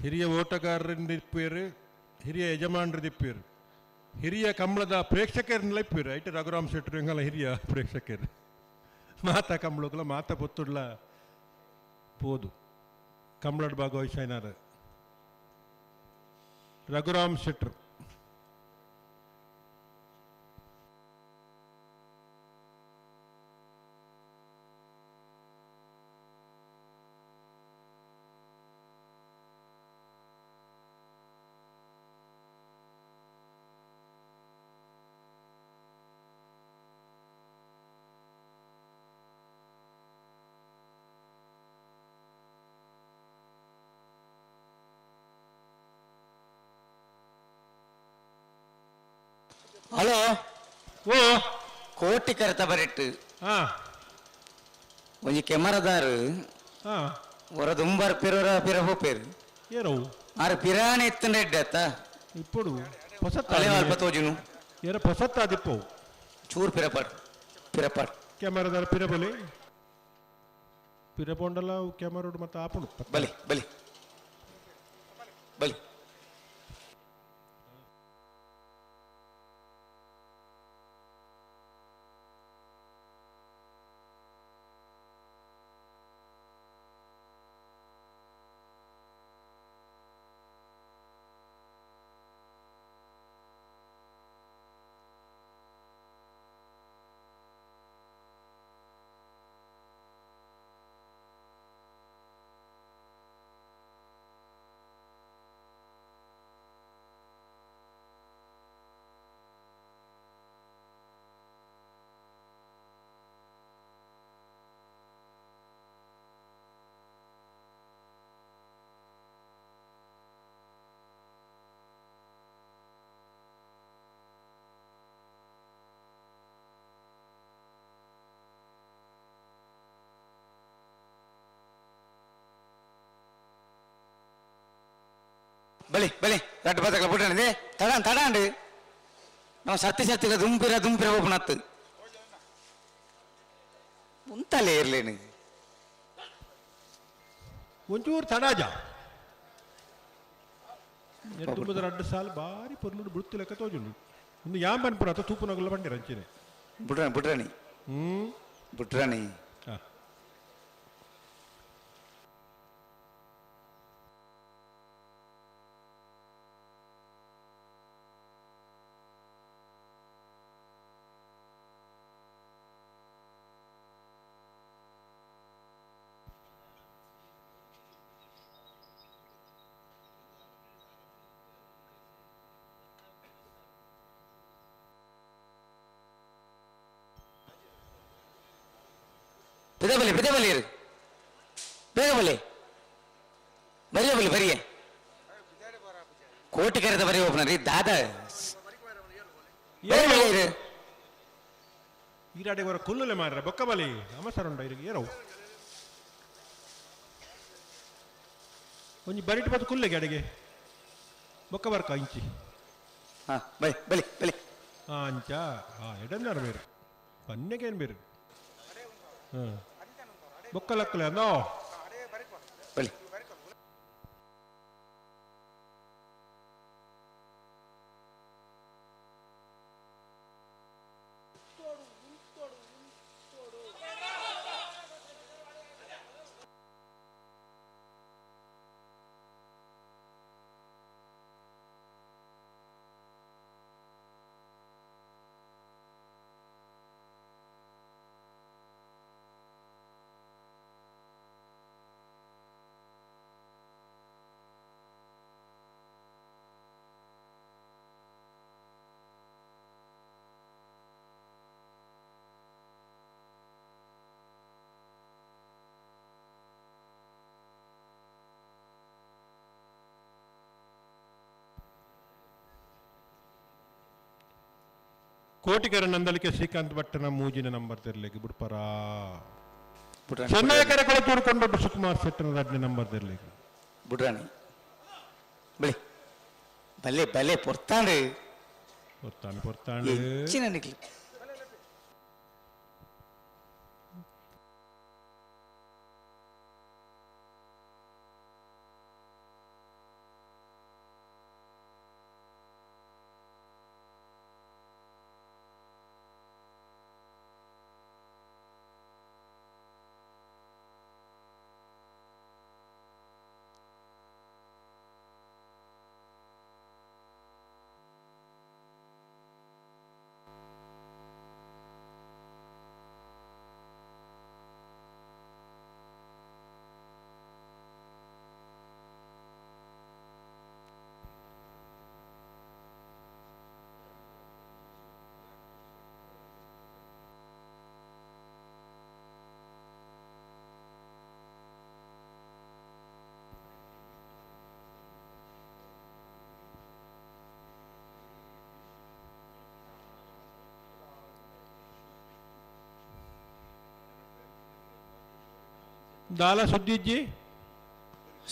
ಹಿರಿಯ ಓಟಗಾರರಿಂದ ಇಪ್ಪೇರು, ಹಿರಿಯ ಯಜಮಾನರು ಇಪ್ಪೇರು, ಹಿರಿಯ ಕಂಬಳದ ಪ್ರೇಕ್ಷಕರನ್ನೆಲ್ಲ ಇಪ್ಪೇರು. ಐಟ್ ರಘುರಾಮ್ ಶೆಟ್ಟರು ಎಂಗಲ ಹಿರಿಯ ಪ್ರೇಕ್ಷಕರು ಮಾತಾ ಕಂಬಳಕ್ಲ ಮಾತಾ ಪೊತ್ತುಡ್ಲ ಪೋದು ಕಂಬಳಡ್ ಭಾಗವಹಿಸೈನಾರ ರಘುರಾಮ್ ಶೆಟ್ಟರು. ಹಲೋ ಓ ಕೋಟಿ ಕರೆತ ಬರೆಟ್ಟು ಹಾ ಒಂಜಿ ಕೆಮರದಾರು ಹೊರ ದುಂಬಾರ್ ಪಿರೋರ ಪಿರ ಹೋಪೇರು ಏರವು ಆರು ಪಿರಾನೆ ಇತ್ತಂಡ ಎಡ್ಡೆ ಅತ್ತ ఇప్పుడు ಹೊಸತ್ತ ಅಲೆ ಅಲ್ಪ ತೋಜುನು ಏರ ಹೊಸತ್ತ ದಿಪ್ಪವು ಚೂರು ಪಿರಪಾಡ್ ಪಿರಪಾಡ್ ಕ್ಯಾಮರಾದಾರ ಪಿರಬಲಿ ಪಿರಪೊಂಡಲ ಕ್ಯಾಮರೋಡು ಮತ್ತೆ ಆಪುಂಡು ಬಲಿ ಬಲಿ ಬಲಿ ಬಲಿ ಬಲಿ ರಡ್ಡು ಬದಕಲ ಬಿಟ್ಟಣದೆ ತಡಾನ್ ತಡಾಂಡು ನಮ್ಮ ಸತ್ಯ ಸತ್ಯಗ ದುಂಪಿರ ದುಂಪಿರ ಹೋಗ್ನತ್ತು ಉಂತಲೇ ಇರ್ಲೇನು ಒಂಚೂರು ತಡಾಜ ಎಟ್ಟುಂಬುದ ರಡ್ಡು ಸಾಲು ಬಾರಿ ಪೊರ್ಲುಡು ಬುಡ್ತು ಲೆಕ್ಕ ತೋಜುಂಡು ಒಂದು ಯಾಂ ಪನ್ಪುರ ಅತ್ತ ತೂಪುನಗುಲ ಬಂಡಿರ ಅಂಚಿನೆ ಬುಡ್ರಾಣಿ ಬುಡ್ರಾಣಿ ಹ್ಮ್ ಬುಡ್ರಾಣಿ ಹಾ. ಪಿದ ಬಲಿ ಪಿದ ಬಲಿ ಇರು ಬೇಗ ಬಲಿ ಬರಿಯ ಬಲಿ ಬರಿಯ ಕೋಟಿ ಕರೆದ ಬರಿ ಒಬ್ಬನ ರೀ ದಾದ ಬೇಗ ಬಲಿ ಇರು ಈರಾಡೆ ಹೊರ ಕುಲ್ಲುಲೆ ಮಾರ್ರೆ ಬೊಕ್ಕ ಬಲಿ ಅಮಸರುಂಡ ಇರಿಗೆ ಏರವು ಒಂಜಿ ಬರಿಟ್ ಬತ್ತು ಕುಲ್ಲೆಗೆ ಅಡಿಗೆ ಬೊಕ್ಕ ಬರ್ಕ ಇಂಚಿ ಹಾ ಬಲಿ ಬಲಿ ಬಲಿ ಆ ಅಂಚ ಆ ಎಡನ್ನಾರ ಬೇರು ಪನ್ನೆಗೇನು ಬೇರು ಹಾಂ ಬೊಕ್ಕ ಲಕ್ಕಲೆ ಅಂದೋ ಬಲಿ ಕೋಟಿಗರ ನಂದಲಿಕೆ ಶ್ರೀಕಾಂತ್ ಭಟ್ಟನ ಮೂಜಿನ ನಂಬರ್ ತೆರಲಿಕ್ಕೆ ಬುಡ್ಪರ ಬುಡ್ರಾಣಿ ಚೆನ್ನೈ ಕರೆಗಳ ತೂರ್ಕೊಂಡು ಸುಕುಮಾರ್ ಶೆಟ್ಟನ ರಡ್ನೇ ನಂಬರ್ ತೆರಲಿಕ್ಕೆ ಬುಡ್ರಾಣಿ ಬಲಿ ಬಲೆ ಬಲೆ ಪೊರ್ತಾಂಡು ಪೊರ್ತಾಂಡು ಪೊರ್ತಾಂಡು ಹೆಚ್ಚಿನ ನಿಕ್ಲು ದಾಲ ಸುದ್ದಿಜ್ಜಿ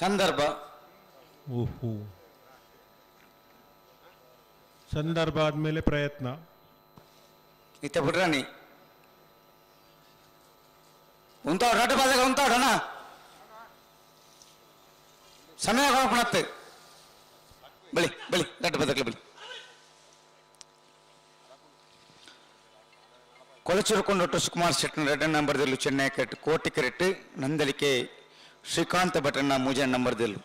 ಸಂದರ್ಭ. ಓಹೋ, ಸಂದರ್ಭ ಆದ್ಮೇಲೆ ಪ್ರಯತ್ನ. ಇತ್ತ ಬಿಡ್ರಾಣಿ ಉಂತಾವ್ ರಡ್ಡು ಬಾದಾಗ ಉಂತಾವಡಣ ಸಮಯ ಕೊಣತ್ತೆ. ಬಳಿ ಬಳಿ ರಡ್ಡು ಬದಕ್ಲೆ ಬಳಿ. ಕೊಳಚೂರು ಸುಕುಮಾರ್ ಶೆಟ್ನ ಎರಡನೇ ನಂಬರ್ದಲ್ಲೂ ಚೆನ್ನೈ ಕರೆಕ್ಟ್ ಕೋಟಿ ಕರೆಕ್ಟ್ ನಂದಳಿಕೆ ಶ್ರೀಕಾಂತ ಭಟ್ರನ್ನ ಮೂಜನೇ ನಂಬರ್ದಲ್ಲೂ.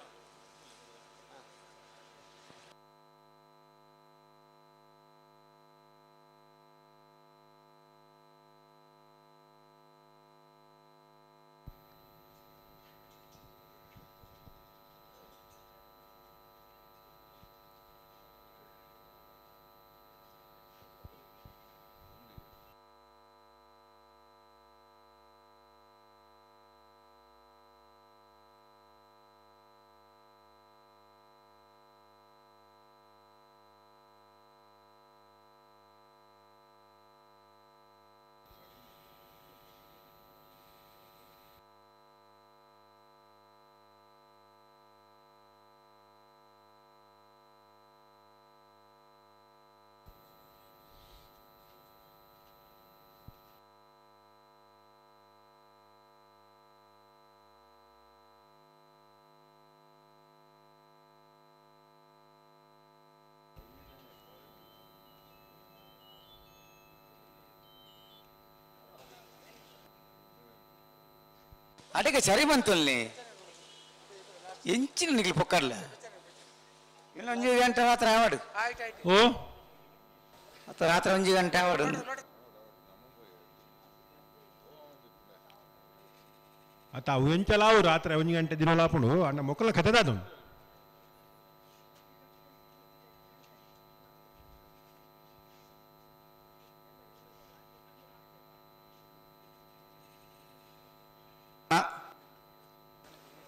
ಅಡಗೆ ಸರಿ ಬಂತು ಎಂಚಿನ ನಿಗ್ಲು ಪೊಕ್ಕರ್ಲ ಇಲ್ಲ ಒಂಜಿ ಗಂಟೆ ರಾತ್ರಿ ಆವಾಡು. ಓ ಅತ್ತ ರಾತ್ರಿ ಒಂಜಿ ಗಂಟೆ ಆವಾಡು. ಅತ್ತ ಅವು ಎಂಚಲಾವು ರಾತ್ರಿ ಒಂಜಿ ಗಂಟೆ ದಿನಲಾಪುಂಡು ಅಣ್ಣ ಮೊಕ್ಕಲ ಕಥೆದಾದು.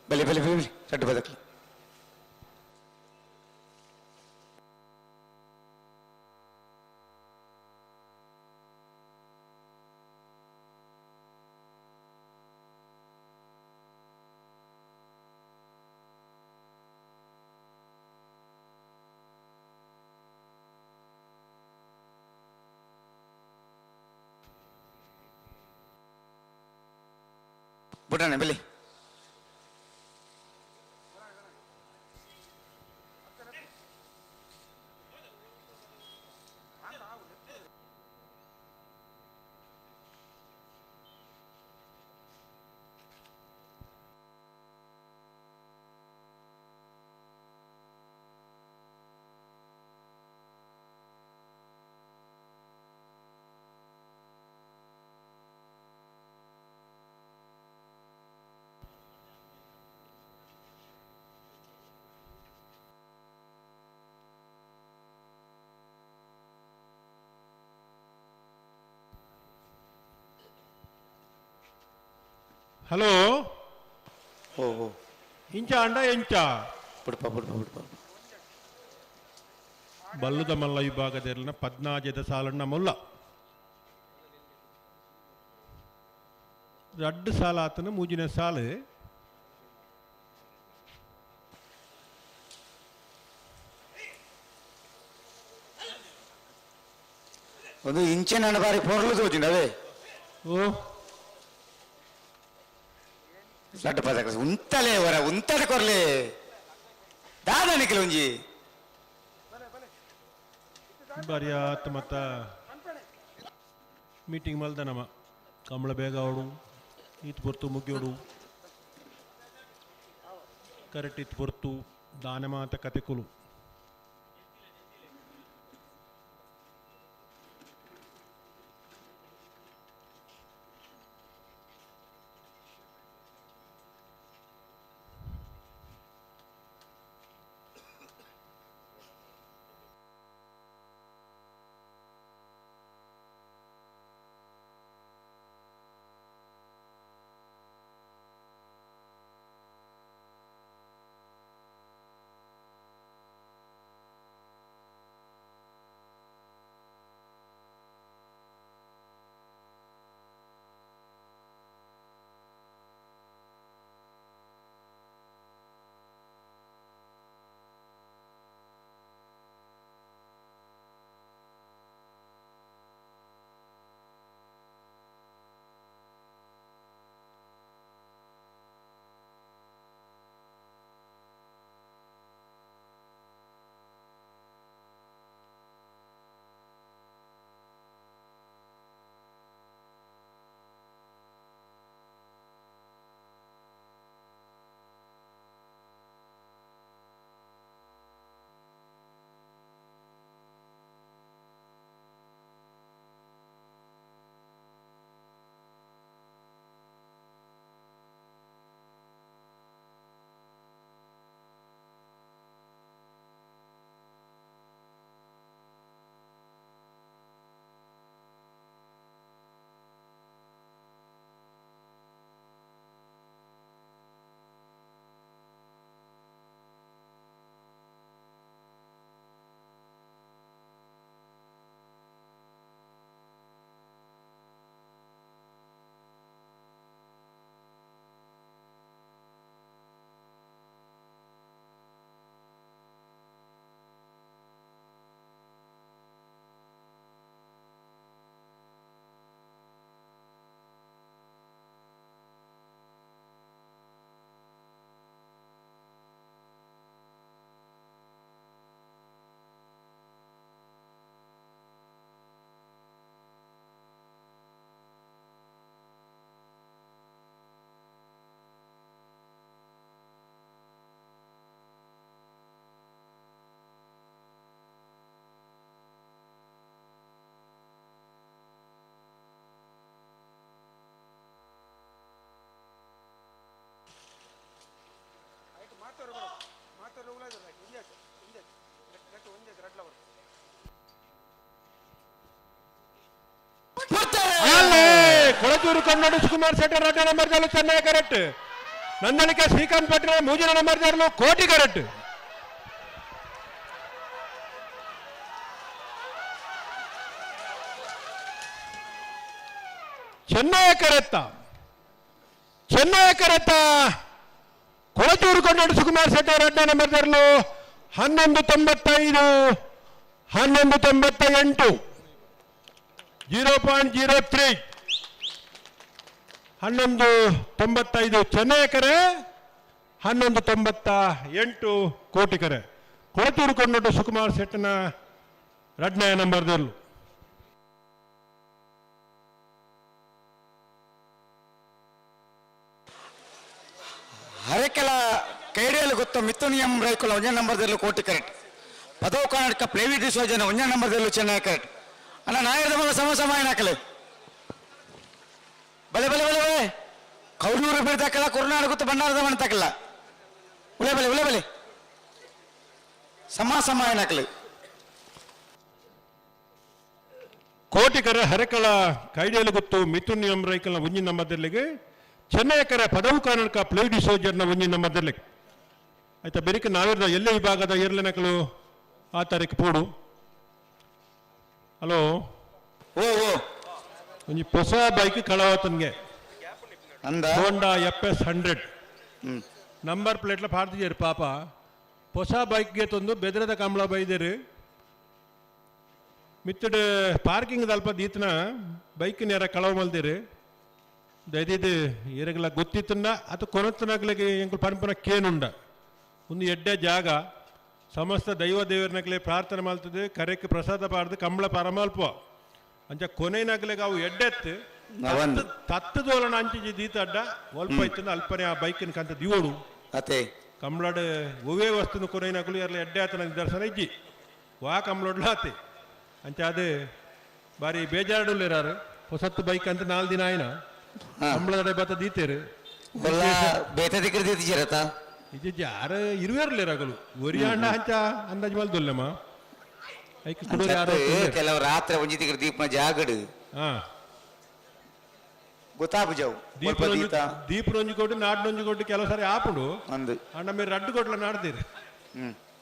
ಬಲಿ ಬಲಿ ಬಲಿ ರಡ್ಡು ಬದಕ್ಲಿ. ಬುಡಣ ಬಲಿ. ಹಲೋ. ಓ ಓ ಇಂಚ ಅಂಡ ಎಂಚ ಬುಡಪ ಬುಡಪ ಬುಡಪ. ಬಲ್ಲುದ ಮಲ್ಲ ವಿಭಾಗದಲ್ಲಿನ ಪದ್ನಾಜದ ಸಾಲಣ್ಣ ಮುಲ್ಲ ರಡ್ಡು ಸಾಲ ಆತನ ಮೂಜಿನ ಸಾಲು. ಒಂದು ಇಂಚಿನ ಹಣ ಬಾರಿ ಪೊರ್ಲು ತೋಜಿಂಡ ಅವೇ. ಓ ಲಡ್ಡು ಪದಕ ಉಂತಲೇ ವರ ಉಂತಡೆ ಕೊರ್ಲೆ ದಾದನಿಕಲ ಒಂಜಿ ಬಾರಿ ಆತ ಮತ್ತ ಮೀಟಿಂಗ್ ಮಲ್ದನಮ್ಮ ಕಂಬಳ ಬೇಗ ಅವಡು ಈತ್ ಪೊರ್ತು ಮುಗಿಯೋಡು ಕರೆಕ್ಟ್ ಇತ್ತು ಪೊರ್ತು ದಾನ ಮಾತ ಕತೆಕುಲು. ಕೊಳಚೂರು ಕನ್ನಡ ಸುಕುಮಾರ್ ಶೆಟ್ಟರ್ ಎರಡನೇ ನಂಬರ್ ಚೆನ್ನೈ ಕರೆಕ್ಟ್. ನಂದಳಿಕೆ ಶ್ರೀಕಾಂತ್ ಭಟ್ರ ಮೂರನೇ ನಂಬರ್ ಕೋಟಿ ಕರೆಕ್ಟ್. ಚೆನ್ನೈ ಕರೆತ್ತ ಚೆನ್ನೈ ಕರೆತ್ತ ಕೊಳಚೂರು ಕನ್ನಡ ಸುಕುಮಾರ್ ಶೆಟ್ಟರ್ ಎರಡನೇ ನಂಬರ್ 11.95 11.98 0.03 11.95 ಚೆನ್ನೈ ಕರೆ 11.98 ಕೋಟಿ ಕರೆ. ಕೊಳಚೂರು ಕೊಂಡೊಟ್ಟು ಸುಕುಮಾರ್ ಶೆಟ್ಟನ ಎರಡನೇ ನಂಬರ್ದಲ್ಲೂ. ಹರೆಕೆಲ ಕೈಡಿಯಲ್ಲಿ ಗೊತ್ತು ಮಿಥುನಿಯಂ ರೈಕುಲ ಒಂಜನೇ ನಂಬರ್ದಲ್ಲೂ ಕೋಟಿ ಕರೆಕ್ಟ್. ಪದವು ಕರ್ನಾಟಕ ಪ್ಲೇವಿ ಡಿಸೋಜನ ಒಂಜನೇ ನಂಬರ್ದಲ್ಲೂ ಚೆನ್ನೈ ಕರೆಕ್ಟ್. ಅಣ್ಣ ನಾಯರದ ಮಲ್ಲ ಸಮ ಸಮ ಹಾಕಲಿ ಬಲೆ ಬಲೆ ಬಲೆ ಬಲೆ ಕೌಡೂರು ಬೀಳ್ತಾಕಲ್ಲ ಕೊರ್ನಾಡು ಗೊತ್ತು ಭಂಡಾರದ ಮನೆ ತಾಕಲ್ಲ ಉಳೆ ಬಲೆ ಉಳೆ ಬಲೆ ಸಮ ಸಮ ಹಾಕಲಿ. ಕೋಟಿಕರ ಹರೆಕಳ ಕೈಡಿಯಲ್ಲಿ ಗೊತ್ತು ಮಿಥುನಿಯಂ ರೈಕಲ್ನ ಒಂಜಿನ ನಂಬರ್ದಲ್ಲಿಗೆ ಚೆನ್ನೈ ಕರೆ ಪದವು ಕರ್ನಾಟಕ ಪ್ಲೇ ಡಿಸೋಜರ್ನ ಒಂಜಿನ ನಂಬರ್ದಲ್ಲಿಗೆ ಆಯ್ತಾ. ಬೆರಿಕೆ ನಾವಿರದ ಎಲ್ಲೇ ವಿಭಾಗದ ಏರ್ಲೆನಕಲು ಆ ತಾರೀಕು ಪೋಡು. ಹಲೋ ಓ ಓ ಒಂಜಿ ಹೊಸ ಬೈಕ್ ಕಳವತನ್ಗೆ ಅಂದ ಹೋಂಡಾ FS 100 number ಪ್ಲೇಟ್ಲ ಪಾಡ್ತಿದ್ದೀರಿ ಪಾಪ. ಹೊಸ ಬೈಕ್ಗೆ ತಂದು ಬೆದ್ರದ ಕಂಬಳ ಬೈದಿರಿ ಮಿತ್ತಡ್ ಪಾರ್ಕಿಂಗ್ ಅಲ್ಪ ದೀತನ ಬೈಕ್ ನೇರ ಕಳವು ಮಲ್ದಿರಿ. ದಯದಿದ್ದು ಏರಗಲ ಗೊತ್ತಿತ್ತನ್ನ ಅದು ಕೊನತ್ತನಗ್ಲಿಗೆ ಎಂಕುಲು ಪನ್ಪುನ ಕೇನುಂಡ ಒಂದು ಎಡ್ಡೆ ಜಾಗ ಸಮಸ್ತ ದೈವ ದೇವರನಗ್ಲೆ ಪ್ರಾರ್ಥನೆ ಮಾಡ್ತದೆ ಕರೆಕ್ ಪ್ರಸಾದ ಪಾಡ್ದು ಕಂಬಳ ಪರಮಲ್ಪ ಅಂಚ ಕೊನೆನಗ್ಲಿಗೆ ಅವು ಎಡ್ಡೆತ್ತು ತತ್ತದೋಲನ ಅಂಚಿ ದೀತ ಅಡ್ಡ ಒಲ್ಪ ಇತ್ತು ಅಲ್ಪನೆ ಆ ಬೈಕಿನ ಕಂತ ದಿವೋಡು ಅತೆ ಕಂಬಳಡ್ ಒವೇ ವಸ್ತುನು ಕೊನೆನಗ್ಲು ಎರ್ಲ ಎಡ್ಡೆ ಆತನ ದರ್ಶನ ಇಜ್ಜಿ ವಾ ಕಂಬಳೊಡ್ಲ ಆತೆ ಅಂಚ ಅದು ಬಾರಿ ಬೇಜಾರುಲ್ಲೇರಾರು ಹೊಸತ್ತು ಬೈಕ್ ಅಂತ 4 ದಿನ ಆಯ್ನ ಕಂಬಳದಡೆ ಬತ್ತ ದೀತೇರು ಬೇತೆ ದಿಕ್ಕರ್ ದೀತಿಜಿರತ ಇಜ್ಜಿ ಯಾರು ಇರುವೇರ್ಲೇರಾಗಲು ಒರಿಯಾಂಡ ಅಂಚ ಅಂದಾಜು ಮಲ್ದೊಲ್ಲಮ್ಮ ಐಕ್ ಕುಡೋರು ಯಾರು ಕೆಲವು ರಾತ್ರಿ ಒಂಜಿ ದಿಕ್ಕರ್ ದೀಪನ ಜಾಗಡು ಗೊತ್ತಾಪುಜವು ದೀಪ ರೊಂಜಿ ಕೊಟ್ಟು ನಾಡು ನೊಂಜಿ ಕೊಟ್ಟು ಕೆಲವು ಸಾರಿ ಆಪುಂಡು ಅಂದು ಅಣ್ಣ ಮೇರೆ ರಡ್ಡು ಕೊಟ್ಲ ನಾಡ್ತೀರಿ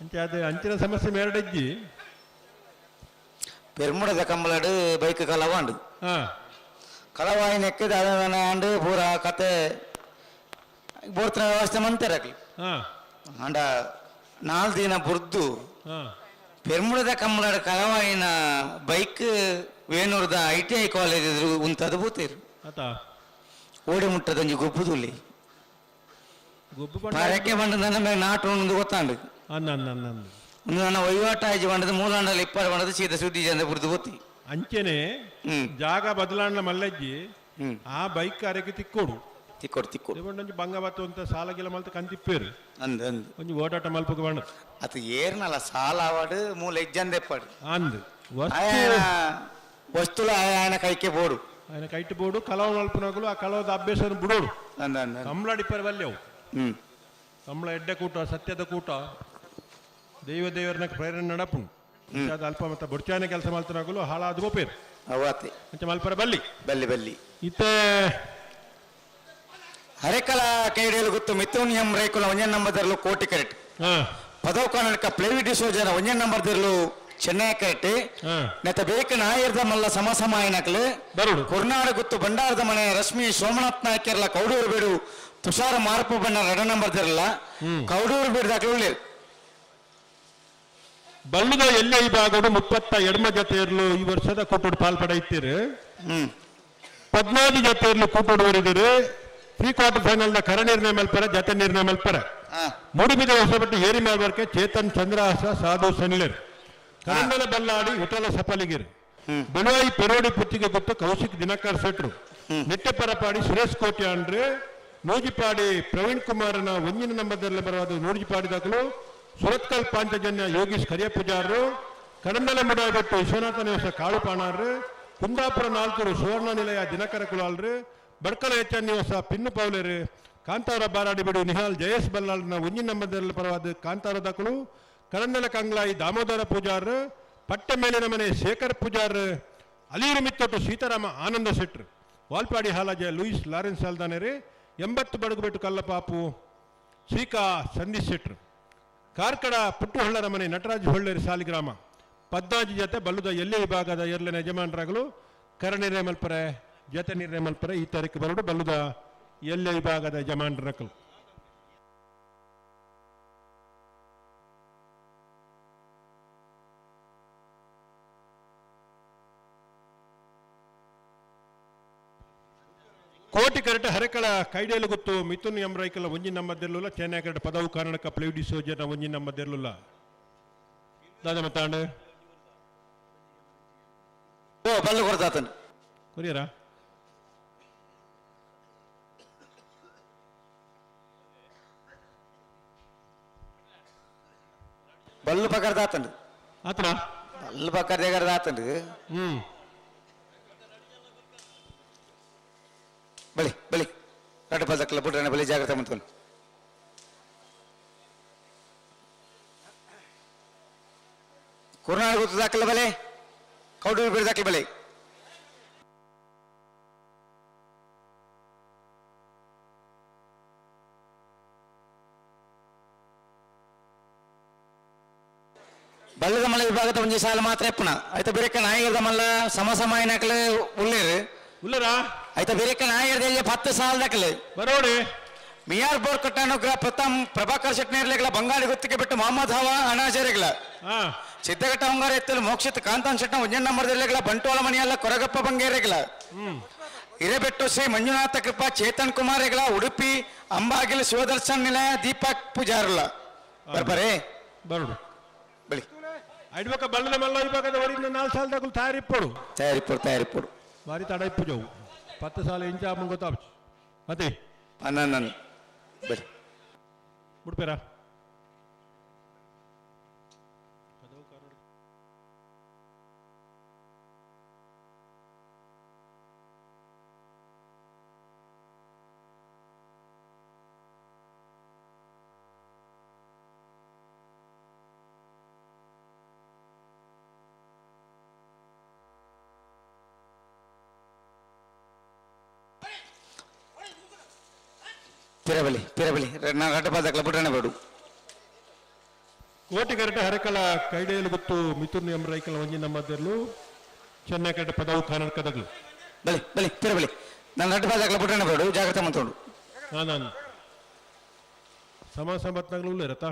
ಅಂಚೆ ಅದು ಅಂಚಿನ ಸಮಸ್ಯೆ ಮೇರಡಜ್ಜಿ. ಪೆರ್ಮುಡದ ಕಂಬಳಡು ಬೈಕ್ ಕಲವಾಂಡು ಕಲವಾಯಿನ ಎಕ್ಕದ ಆಂಡು ಪೂರ ಕತೆ ಬೋರ್ತನ ವ್ಯವಸ್ಥೆ ಮಂತೆರಕ್ಲಿ ಅಂಡ 4 ದಿನ ಬುರ್ದು ಪೆರ್ಮುಡದ ಕಂಬಳಡು ಕಲವಾಯಿನ ಬೈಕ್ ವೇಣೂರ್ದ ITI college ಎದುರು ಉಂತದು ಬೂತೇರು ಓಡಿ ಮುಟ್ಟದೊಂಜಿ ಗೊಬ್ಬುದುಲ್ಲಿ ಪರಕೆ ಬಂಡದ ನಮಗೆ ನಾಟು ಒಂದು ಗೊತ್ತಾಂಡು ಒಂದು ನನ್ನ ವಹಿವಾಟ ಆಯ್ತು ಬಂಡದ ಮೂಲಾಂಡಲ್ಲಿ ಇಪ್ಪಾರು ಬಂಡದ ಸೀದಾ ಸುದ್ದಿ ಜನ ಬುರ್ದು ಗೊತ್ತಿ ಅಂಚೆನೆ ಜಾಗ ಬದಲಾಣ ಮಲ್ಲಜ್ಜಿ ಆ ಬೈಕ್ ಅರೆಗೆ ತಿಕ್ಕೋಡು ತಿಕ್ಕೋಡು ತಿಕ್ಕೋಡು ಒಂಜಿ ಬಂಗ ಬತ್ತು ಅಂತ ಸಾಲ ಗಿಲ ಮಲ್ತ ಕಂತಿಪ್ಪೇರು ಅಂದ್ ಅಂದ್ ಒಂಜಿ ಓಡಾಟ ಮಲ್ಪಕ್ಕೆ ಬಂಡ ಅದು ಏರ್ನಲ್ಲ ಸಾಲ ಆವಾಡು ಮೂಲ ಎಜ್ಜಂದೆಪ್ಪಾಡು ಅಂದ್ ವಸ್ತುಲ ఆయన ಕೈಕೆ ಬೋಡು ఆయన ಕೈಟ್ ಬೋಡು ಕಲವ ಮಲ್ಪನಗಲು ಆ ಕಲವದ ಅಭ್ಯಾಸ ಬಿಡೋಡು ಅಂದ ಅಂದ ಕಂಬಳಾಡಿ ಪರವಲ್ಯವು ಕಂಬಳ ಎಡ್ಡೆ ಕೂಟ ಸತ್ಯದ ಕೂಟ ದೈವ ದೇವರನ್ನ ಪ್ರೇರಣೆ ನಡಪು ಅದು ಅಲ್ಪ ಮತ್ತೆ ಬೊಡ್ಚಾನೆ ಕೆಲಸ ಮಲ್ತನಾಗಲು ಹಾಳಾದ ಗೋಪೇರು ಅವತ್ತೆ ಅಂಚೆ ಮಲ್ಪರ ಬಲ್ಲಿ ಬಲ್ಲಿ ಬಲ್ಲಿ ಇತ್ತೆ ಹರೆಕಲ ಕೈಡಿಯಲು ಗೊತ್ತು ಮಿಥುನಿಯಂ ರೈಕುಲ ಒಂಜೇ ನಂಬರ್ದರ್ಲು ಕೋಟಿ ಕರೆಕ್ಟ್. ಪದವು ಕರ್ನಾಟಕ ಪ್ಲೇವಿ ಡಿಸೋಜನ ಒಂಜೇ ನಂಬರ್ದಿರ್ಲು ಚೆನ್ನೈ ಕರೆಕ್ಟ್. ನೆತ್ತ ಬೇಕ ನಾಯರ್ದ ಮಲ್ಲ ಸಮ ಸಮ ಆಯ್ನಕ್ಲು ಬರುಡು ಕೊರ್ನಾಡ ಗುತ್ತು ಭಂಡಾರದ ಮನೆ ರಶ್ಮಿ ಸೋಮನಾಥ್ ನಾಯ್ಕರ್ಲ ಕೌಡೂರು ಬೇಡು ತುಷಾರ ಮಾರಪ್ಪ ಬಣ್ಣ 2 ನಂಬರ್ದಿರಲ್ಲ ಕೌಡೂರು ಬೇಡ್ದಾಕ್ಲು ಉಳ್ಳೇರು. ಬಳ್ಳುದ ಎಲ್ಲೇ ಈ ಭಾಗಡು 32 ಜೊತೆಯರ್ಲು ಈ ವರ್ಷದ ಕೂಟೋಡು ಪಾಲ್ಪಡೆಯುತ್ತೀರಿ. 14 ಜೊತೆಯರ್ಲು ಕೂಟೋಡು ಬರಿದಿರಿ. ಪ್ರೀ ಕ್ವಾರ್ಟರ್ ಫೈನಲ್ ನ ಕರ ನಿರ್ಣಯ ಮಲ್ಪರ ಜತೆ ನಿರ್ಣಯ ಮಲ್ಪರ ಮೂಡುಬಿದ ಹೊಸಪಟ್ಟು ಏರಿ ಮೇಲ್ವರ್ಕೆ ಚೇತನ್ ಚಂದ್ರಹಾಸ ಸಾಧು ಸನಿಲರ್ ಕನ್ನಡ ಬಲ್ಲಾಡಿ ವಿಠಲ ಸಫಲಿಗಿರಿ ಬೆಳವಾಯಿ ಪೆರೋಡಿ ಪುತ್ತಿಗೆ ಗೊತ್ತು ಕೌಶಿಕ್ ದಿನಕರ್ ಶೆಟ್ರು ನಿಟ್ಟೆಪರಪಾಡಿ ಸುರೇಶ್ ಕೋಟ್ಯಾಂಡ್ರೆ ನೂಜಿಪಾಡಿ ಪ್ರವೀಣ್ ಕುಮಾರನ ಒಂದಿನ ನಂಬರ್ದಲ್ಲಿ ಬರುವ ನೂಜಿಪಾಡಿ ದಾಖಲು ಸುರತ್ಕಲ್ ಪಾಂಚಜನ್ಯ ಯೋಗೀಶ್ ಕರಿಯ ಪೂಜಾರರು ಕಡಂಬಲ ಮುಡಾಬೆಟ್ಟು ವಿಶ್ವನಾಥ ನಿವಾಸ ಕಾಳುಪಾಣಾರ್ರು ಕುಂದಾಪುರ ನಾಲ್ಕರು ಸುವರ್ಣ ನಿಲಯ ದಿನಕರ ಕುಲಾಲ್ರು ಬಡ್ಕಲ ಎಚ್ ನಿವಾಸ ಪಿನ್ನು ಪೌಲೇರು ಕಾಂತಾರ ಬಾರಾಡಿ ಬಿಡು ನಿಹಾಲ್ ಜಯೇಶ್ ಬಲ್ಲಾಳ್ನ ಒಂಜಿನ ನಂಬರ್ದಲ್ಲಿ ಪರವಾದ ಕಾಂತಾರ ದಾಖಲು ಕಡಂದಲ ಕಂಗ್ಲಾಯಿ ದಾಮೋದರ ಪೂಜಾರ್ ಪಟ್ಟೆ ಮೇಲಿನ ಮನೆ ಶೇಖರ್ ಪೂಜಾರ್ ಅಲಿಯೂರು ಮಿತ್ತೊಟ್ಟು ಸೀತಾರಾಮ ಆನಂದ ಶೆಟ್ರು ವಾಲ್ಪಾಡಿ ಹಾಲಾಜೆ ಲೂಯಿಸ್ ಲಾರೆನ್ಸ್ ಅಲ್ದಾನೇರಿ 80 ಬಡಗುಬೆಟ್ಟು ಕಲ್ಲಪಾಪು ಶ್ರೀಕಾ ಸಂದೀಶ್ ಶೆಟ್ರು ಕಾರ್ಕಡ ಪುಟ್ಟುಹೊಳ್ಳರ ಮನೆ ನಟರಾಜ್ ಹೊಳ್ಳೇರಿ ಸಾಲಿಗ್ರಾಮ 14 ಜೊತೆ ಬಲ್ಲುದ ಎಲ್ಲೇ ವಿಭಾಗದ ಎರಡನೇ ಯಜಮಾನರಾಗಲು ಕರ ನಿರ್ಣಯ ಮಲ್ಪರೆ ಜೊತೆ ನಿರ್ಣಯ ಮಲ್ಪರೆ ಈ ತಾರೀಕು ಬರಡು ಬಲ್ಲುದ ಎಲ್ಲೇ ವಿಭಾಗದ ಯಜಮಾನರಕಲು. ಕೋಟಿ ಕರಟ ಹರಕಳ ಕೈಡೇಲು ಗೊತ್ತು ಮಿಥುನ್ ಎಂ ರೈಕಲ ಒಂಜಿ ನಂಬರ್ದಿರ್ಲಿಲ್ಲ ಚೆನ್ನೈ ಕರಟ ಪದವು ಕಾರಣಕ್ಕ ಪ್ಲೇಡಿ ಸೋಜನ ಒಂಜಿ ನಂಬರ್ದಿರ್ಲಿಲ್ಲ ದಾದ ಮತ್ತಾಂಡ ಓ ಬಲ್ಲು ಕೊಡ್ತಾತನ್ ಕೊರಿಯರಾ ಬಲ್ಲು ಪಕರ್ದಾತನ್ ಆತನ ಬಲ್ಲು ಪಕರ್ದೇಗರ್ದಾತನ್. ಬಳಿ ಬಳಿ ರಡ್ಡು ಪಲ್ದಕ್ಕಲ್ಲ ಬುಡ್ರಣ ಬಳಿ ಜಾಗ್ರತೆ ಮಂತ್ಕೊಂಡು ಕುರ್ನಾಡ್ ಗೊತ್ತದಾಕಲ್ಲ ಬಲೆ ಕೌಡೂರು ಬಿಡ್ದಾಕಲ ಬಲೆ ಬಲ್ಲದ ಮಲ್ಲ ವಿಭಾಗದ ಒಂಜಿ ಸಾಲ ಮಾತ್ರ ಎಪ್ಪನ ಆಯ್ತಾ ಬೇರೆಕ್ಕ ನಾಯಿಗರ್ದ ಮಲ್ಲ ಸಮ ಸಮಾಯನಕಲೆ ಉಳ್ಳೇರು ಉಲ್ಲರಾ ಆಯ್ತಾ ಬೇರೆಕ್ಕ ನಾಯಿಗರ್ದ 10 ಸಾಲ ದಾಖಲೆ ಬರೋಡಿ ಮಿಯಾರ್ ಬೋರ್ ಕಟ್ಟಾನುಗ್ರಹ ಪ್ರಥಮ್ ಪ್ರಭಾಕರ್ ಶೆಟ್ನೇರ್ಲೆಗಳ ಬಂಗಾಳಿ ಗುತ್ತಿಗೆ ಬಿಟ್ಟು ಮೊಹಮ್ಮದ್ ಹವಾ ಅಣಾಜರಿಗಳ ಸಿದ್ದಘಟ್ಟ ಹೊಂಗಾರ ಎತ್ತಲು ಮೋಕ್ಷಿತ್ ಕಾಂತಾನ್ ಶೆಟ್ನ ಒಂಜನ್ ನಂಬರ್ದೆಲೆಗಳ ಬಂಟ್ವಾಳ ಮನೆಯಲ್ಲ ಕೊರಗಪ್ಪ ಬಂಗೇರೆಗಳ ಹಿರೇಬೆಟ್ಟು ಶ್ರೀ ಮಂಜುನಾಥ ಕೃಪಾ ಚೇತನ್ ಕುಮಾರ್ ಉಡುಪಿ ಅಂಬಾಗಿಲು ಶಿವದರ್ಶನ್ ನಿಲಯ ದೀಪಕ್ ಪೂಜಾರ್ಲ ಬರ್ಬರೇ ಬರೋಡು ಬಳಿ ಅಡ್ವಕ ಬಲ್ಲದ ಮಲ್ಲ ವಿಭಾಗದ ಹೊರಿಂದ 4 ಸಾಲದಾಗಲು ತಯಾರಿಪ್ಪಡು ತಯಾರಿಪ್ಪಡು ತಯಾರಿಪ್ಪಡು ಭಾರಿ ತಡ ಇಪ್ಪು ಜವು 10 ಸಾಲ ಇಂಚ ಗೊತ್ತಾಪು ಮತ್ತೆ ನನ್ನ ಬಳಿ ಬಿಡ್ಪೇರಾ ಪಿರಬಲಿ ಪಿರಬಲಿ ನಾನು ರಡ್ಡ ಪಾದಕ್ಕಲ ಬುಡ್ರಣ ಬೇಡು. ಕೋಟಿ ಕರಟ ಹರಕಲ ಕೈಡೇಲು ಗೊತ್ತು ಮಿಥುನ್ ಎಂ ರೈಕಲ ಒಂಜಿ ನಮ್ಮದೆರ್ಲು ಚೆನ್ನೈ ಕರಟ ಪದವು ಕರ್ನಾಟಕದಗ್ಲು ಬಲಿ ಬಲಿ ಪಿರಬಲಿ ನಾನು ರಡ್ಡ ಪಾದಕ್ಕಲ ಬುಡ್ರಣ ಬೇಡು ಜಾಗ್ರತೆ ಮಂತೋಡು. ನಾನು ಸಮ ಸಂಬತ್ನಾಗ್ಲೂ ಉಲ್ಲ ಇರತ್ತಾ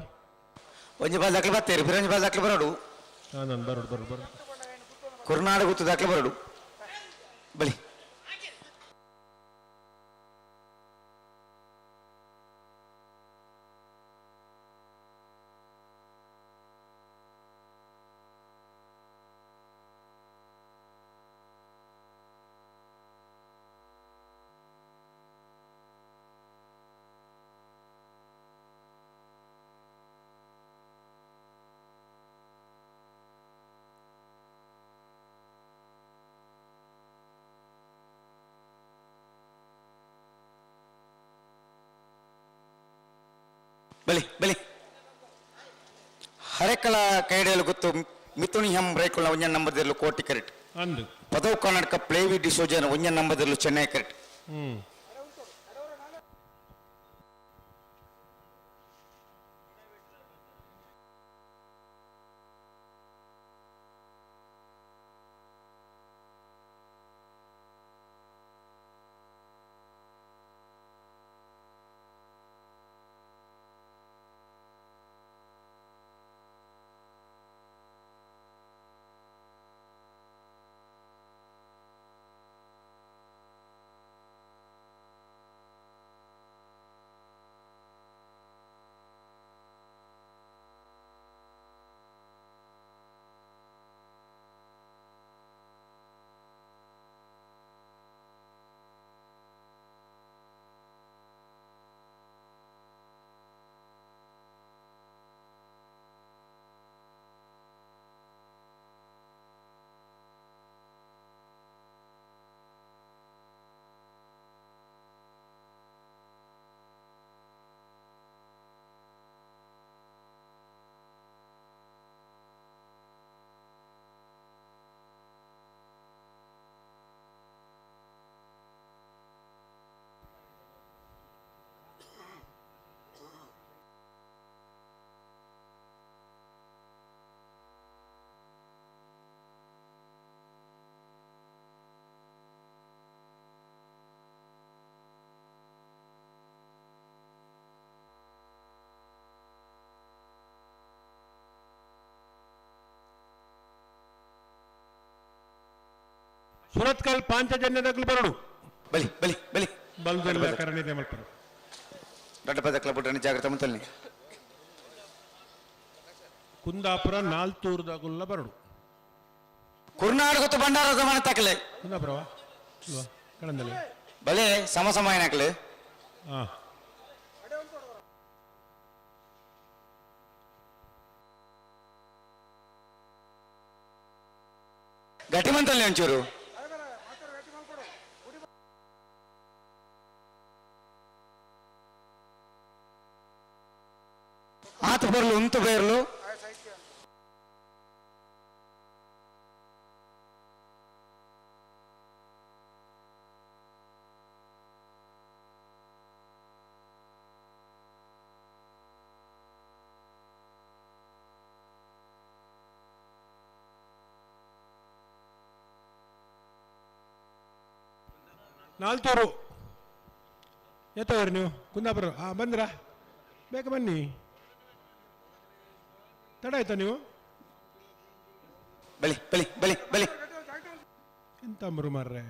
ಒಂಜಿ ಪಾದಕ್ಕಲ ಬತ್ತೇರಿ ಪಿರಂಜಿ ಪಾದಕ್ಕಲ ಬರೋಡು. ನಾನು ಬರೋಡು ಬರೋಡು ಬರೋಡು ಕುರ್ನಾಡು ಗುತ್ತು ದಾಖಲೆ ಬರೋಡು ಬಲಿ ಬಲಿ ಬಲಿ ಹರೆಕಳ ಕೈಡೆಯಲು ಗೊತ್ತು ಮಿಥುನಿ ಹಂ ರೈಕುಳ ಒಂಜನ್ ನಂಬರ್ದಿರಲು ಕೋಟಿ ಕರೆಟ್ ಅಂದು ಪದವು ಕರ್ನಾಟಕ ಪ್ಲೇವಿ ಡಿಸೋಜನ್ ಒಂಜನ್ ನಂಬರ್ದಿರಲು ಚೆನ್ನೈ ಕರೆಟ್. ಸುರತ್ಕಲ್ ಪಾಂಚಜನ್ಯದಗ್ಲು ಬರಡು. ಬಲಿ ಬಲಿ ಬಲಿ. ಬಲ್ದಲ್ಲ ಕರಣಿದೆ ಮಲ್ಪರು. ದೊಡ್ಡ ಪದಕ್ಲ ಬುಡ್ರನಿ ಜಾಗ್ರತೆ ಮಂತಲ್ನಿ. ಕುಂದಾಪುರ ನಾಲ್ತೂರ್ದಾಗುಲ್ಲ ಬರಡು. ಕುರ್ನಾಡು ಗೊತ್ತು ಭಂಡಾರದ ಮನೆ ತಕಲೆ. ಕುಂದಾಪುರವಾ ಇಲ್ವಾ ಕಡಂದಲೆ. ಬಲೆ ಸಮ ಸಮ ಏನಾಕ್ಲೆ. ಹಾ ಗಟ್ಟಿ ಮಂತಲ್ನಿ ಒಂಚೂರು. ಆತ ಬರ್ಲು ಉಂತು ಬೇರ್ಲು. ನಾಲ್ತೂರು ಎತ್ತವ್ರಿ ನೀವು ಕುಂದಾಪುರ. ಹಾಂ ಬಂದ್ರಾ? ಬೇಗ ಬನ್ನಿ, ತಡ ಆಯ್ತಾ ನೀವು? ಬಲಿ ಬಲಿ ಬಲಿ ಬಲಿ. ಎಂತ ಅಂಬ್ರು ಮಾರ್ರೆ,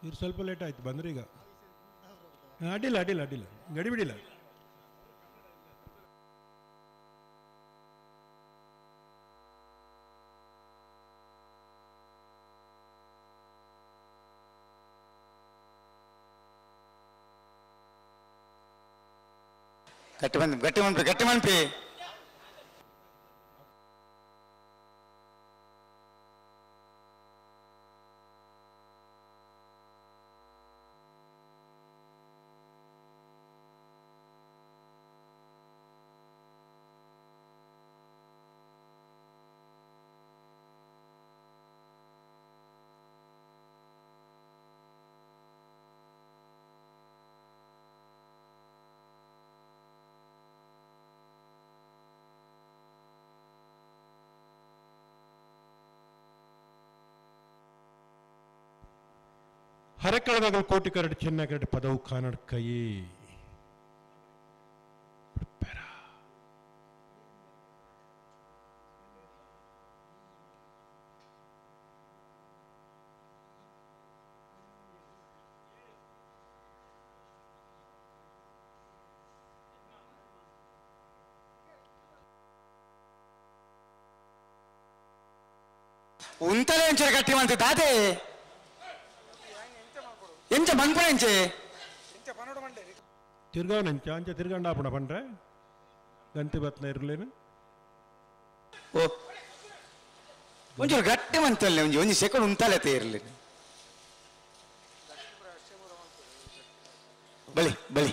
ಇವ್ರು ಸ್ವಲ್ಪ ಲೇಟ್ ಆಯ್ತು ಬಂದ್ರೆ ಈಗ. ಅಡ್ಡಿಲ್ಲ ಅಡ್ಡಿಲ್ಲ ಅಡ್ಡಿಲ್ಲ, ಗಡಿ ಬಿಡಿಲ್ಲ. ಗಟ್ಟಿ ಬಂದ್ ಗಟ್ಟಿ ಮನ್ಪಿ ಗಟ್ಟಿ ಮನ್ಪಿ. ಹರಕಳದಾಗ ಕೋಟಿ ಕರಡು ಚೆನ್ನ ಕರಡು ಪದವು ಕಾನಡ್ ಕೈ ಉಂತಲೇ ಒಂಚೂರು ಗಟ್ಟಿ ಮಂತಿ ದಾದೆ ಎಂಚ ಮನ್ಪುಣ ಎಂಚೆ. ತಿರ್ಗಾವನಂಚ ಅಂಚ ತಿರ್ಗಂಡ ಆಪುಣ ಪಂಡ್ರೆ ಗಂತಿ ಬತ್ನ ಇರ್ಲೇನು. ಓ ಒಂಚೂರು ಗಟ್ಟಿ ಮಂತಲ್ಲೆ ಒಂಜಿ ಒಂಜಿ ಸೆಕೆಂಡ್ ಉಂತಲೆ ಇರಲಿ. ಬಲಿ ಬಲಿ.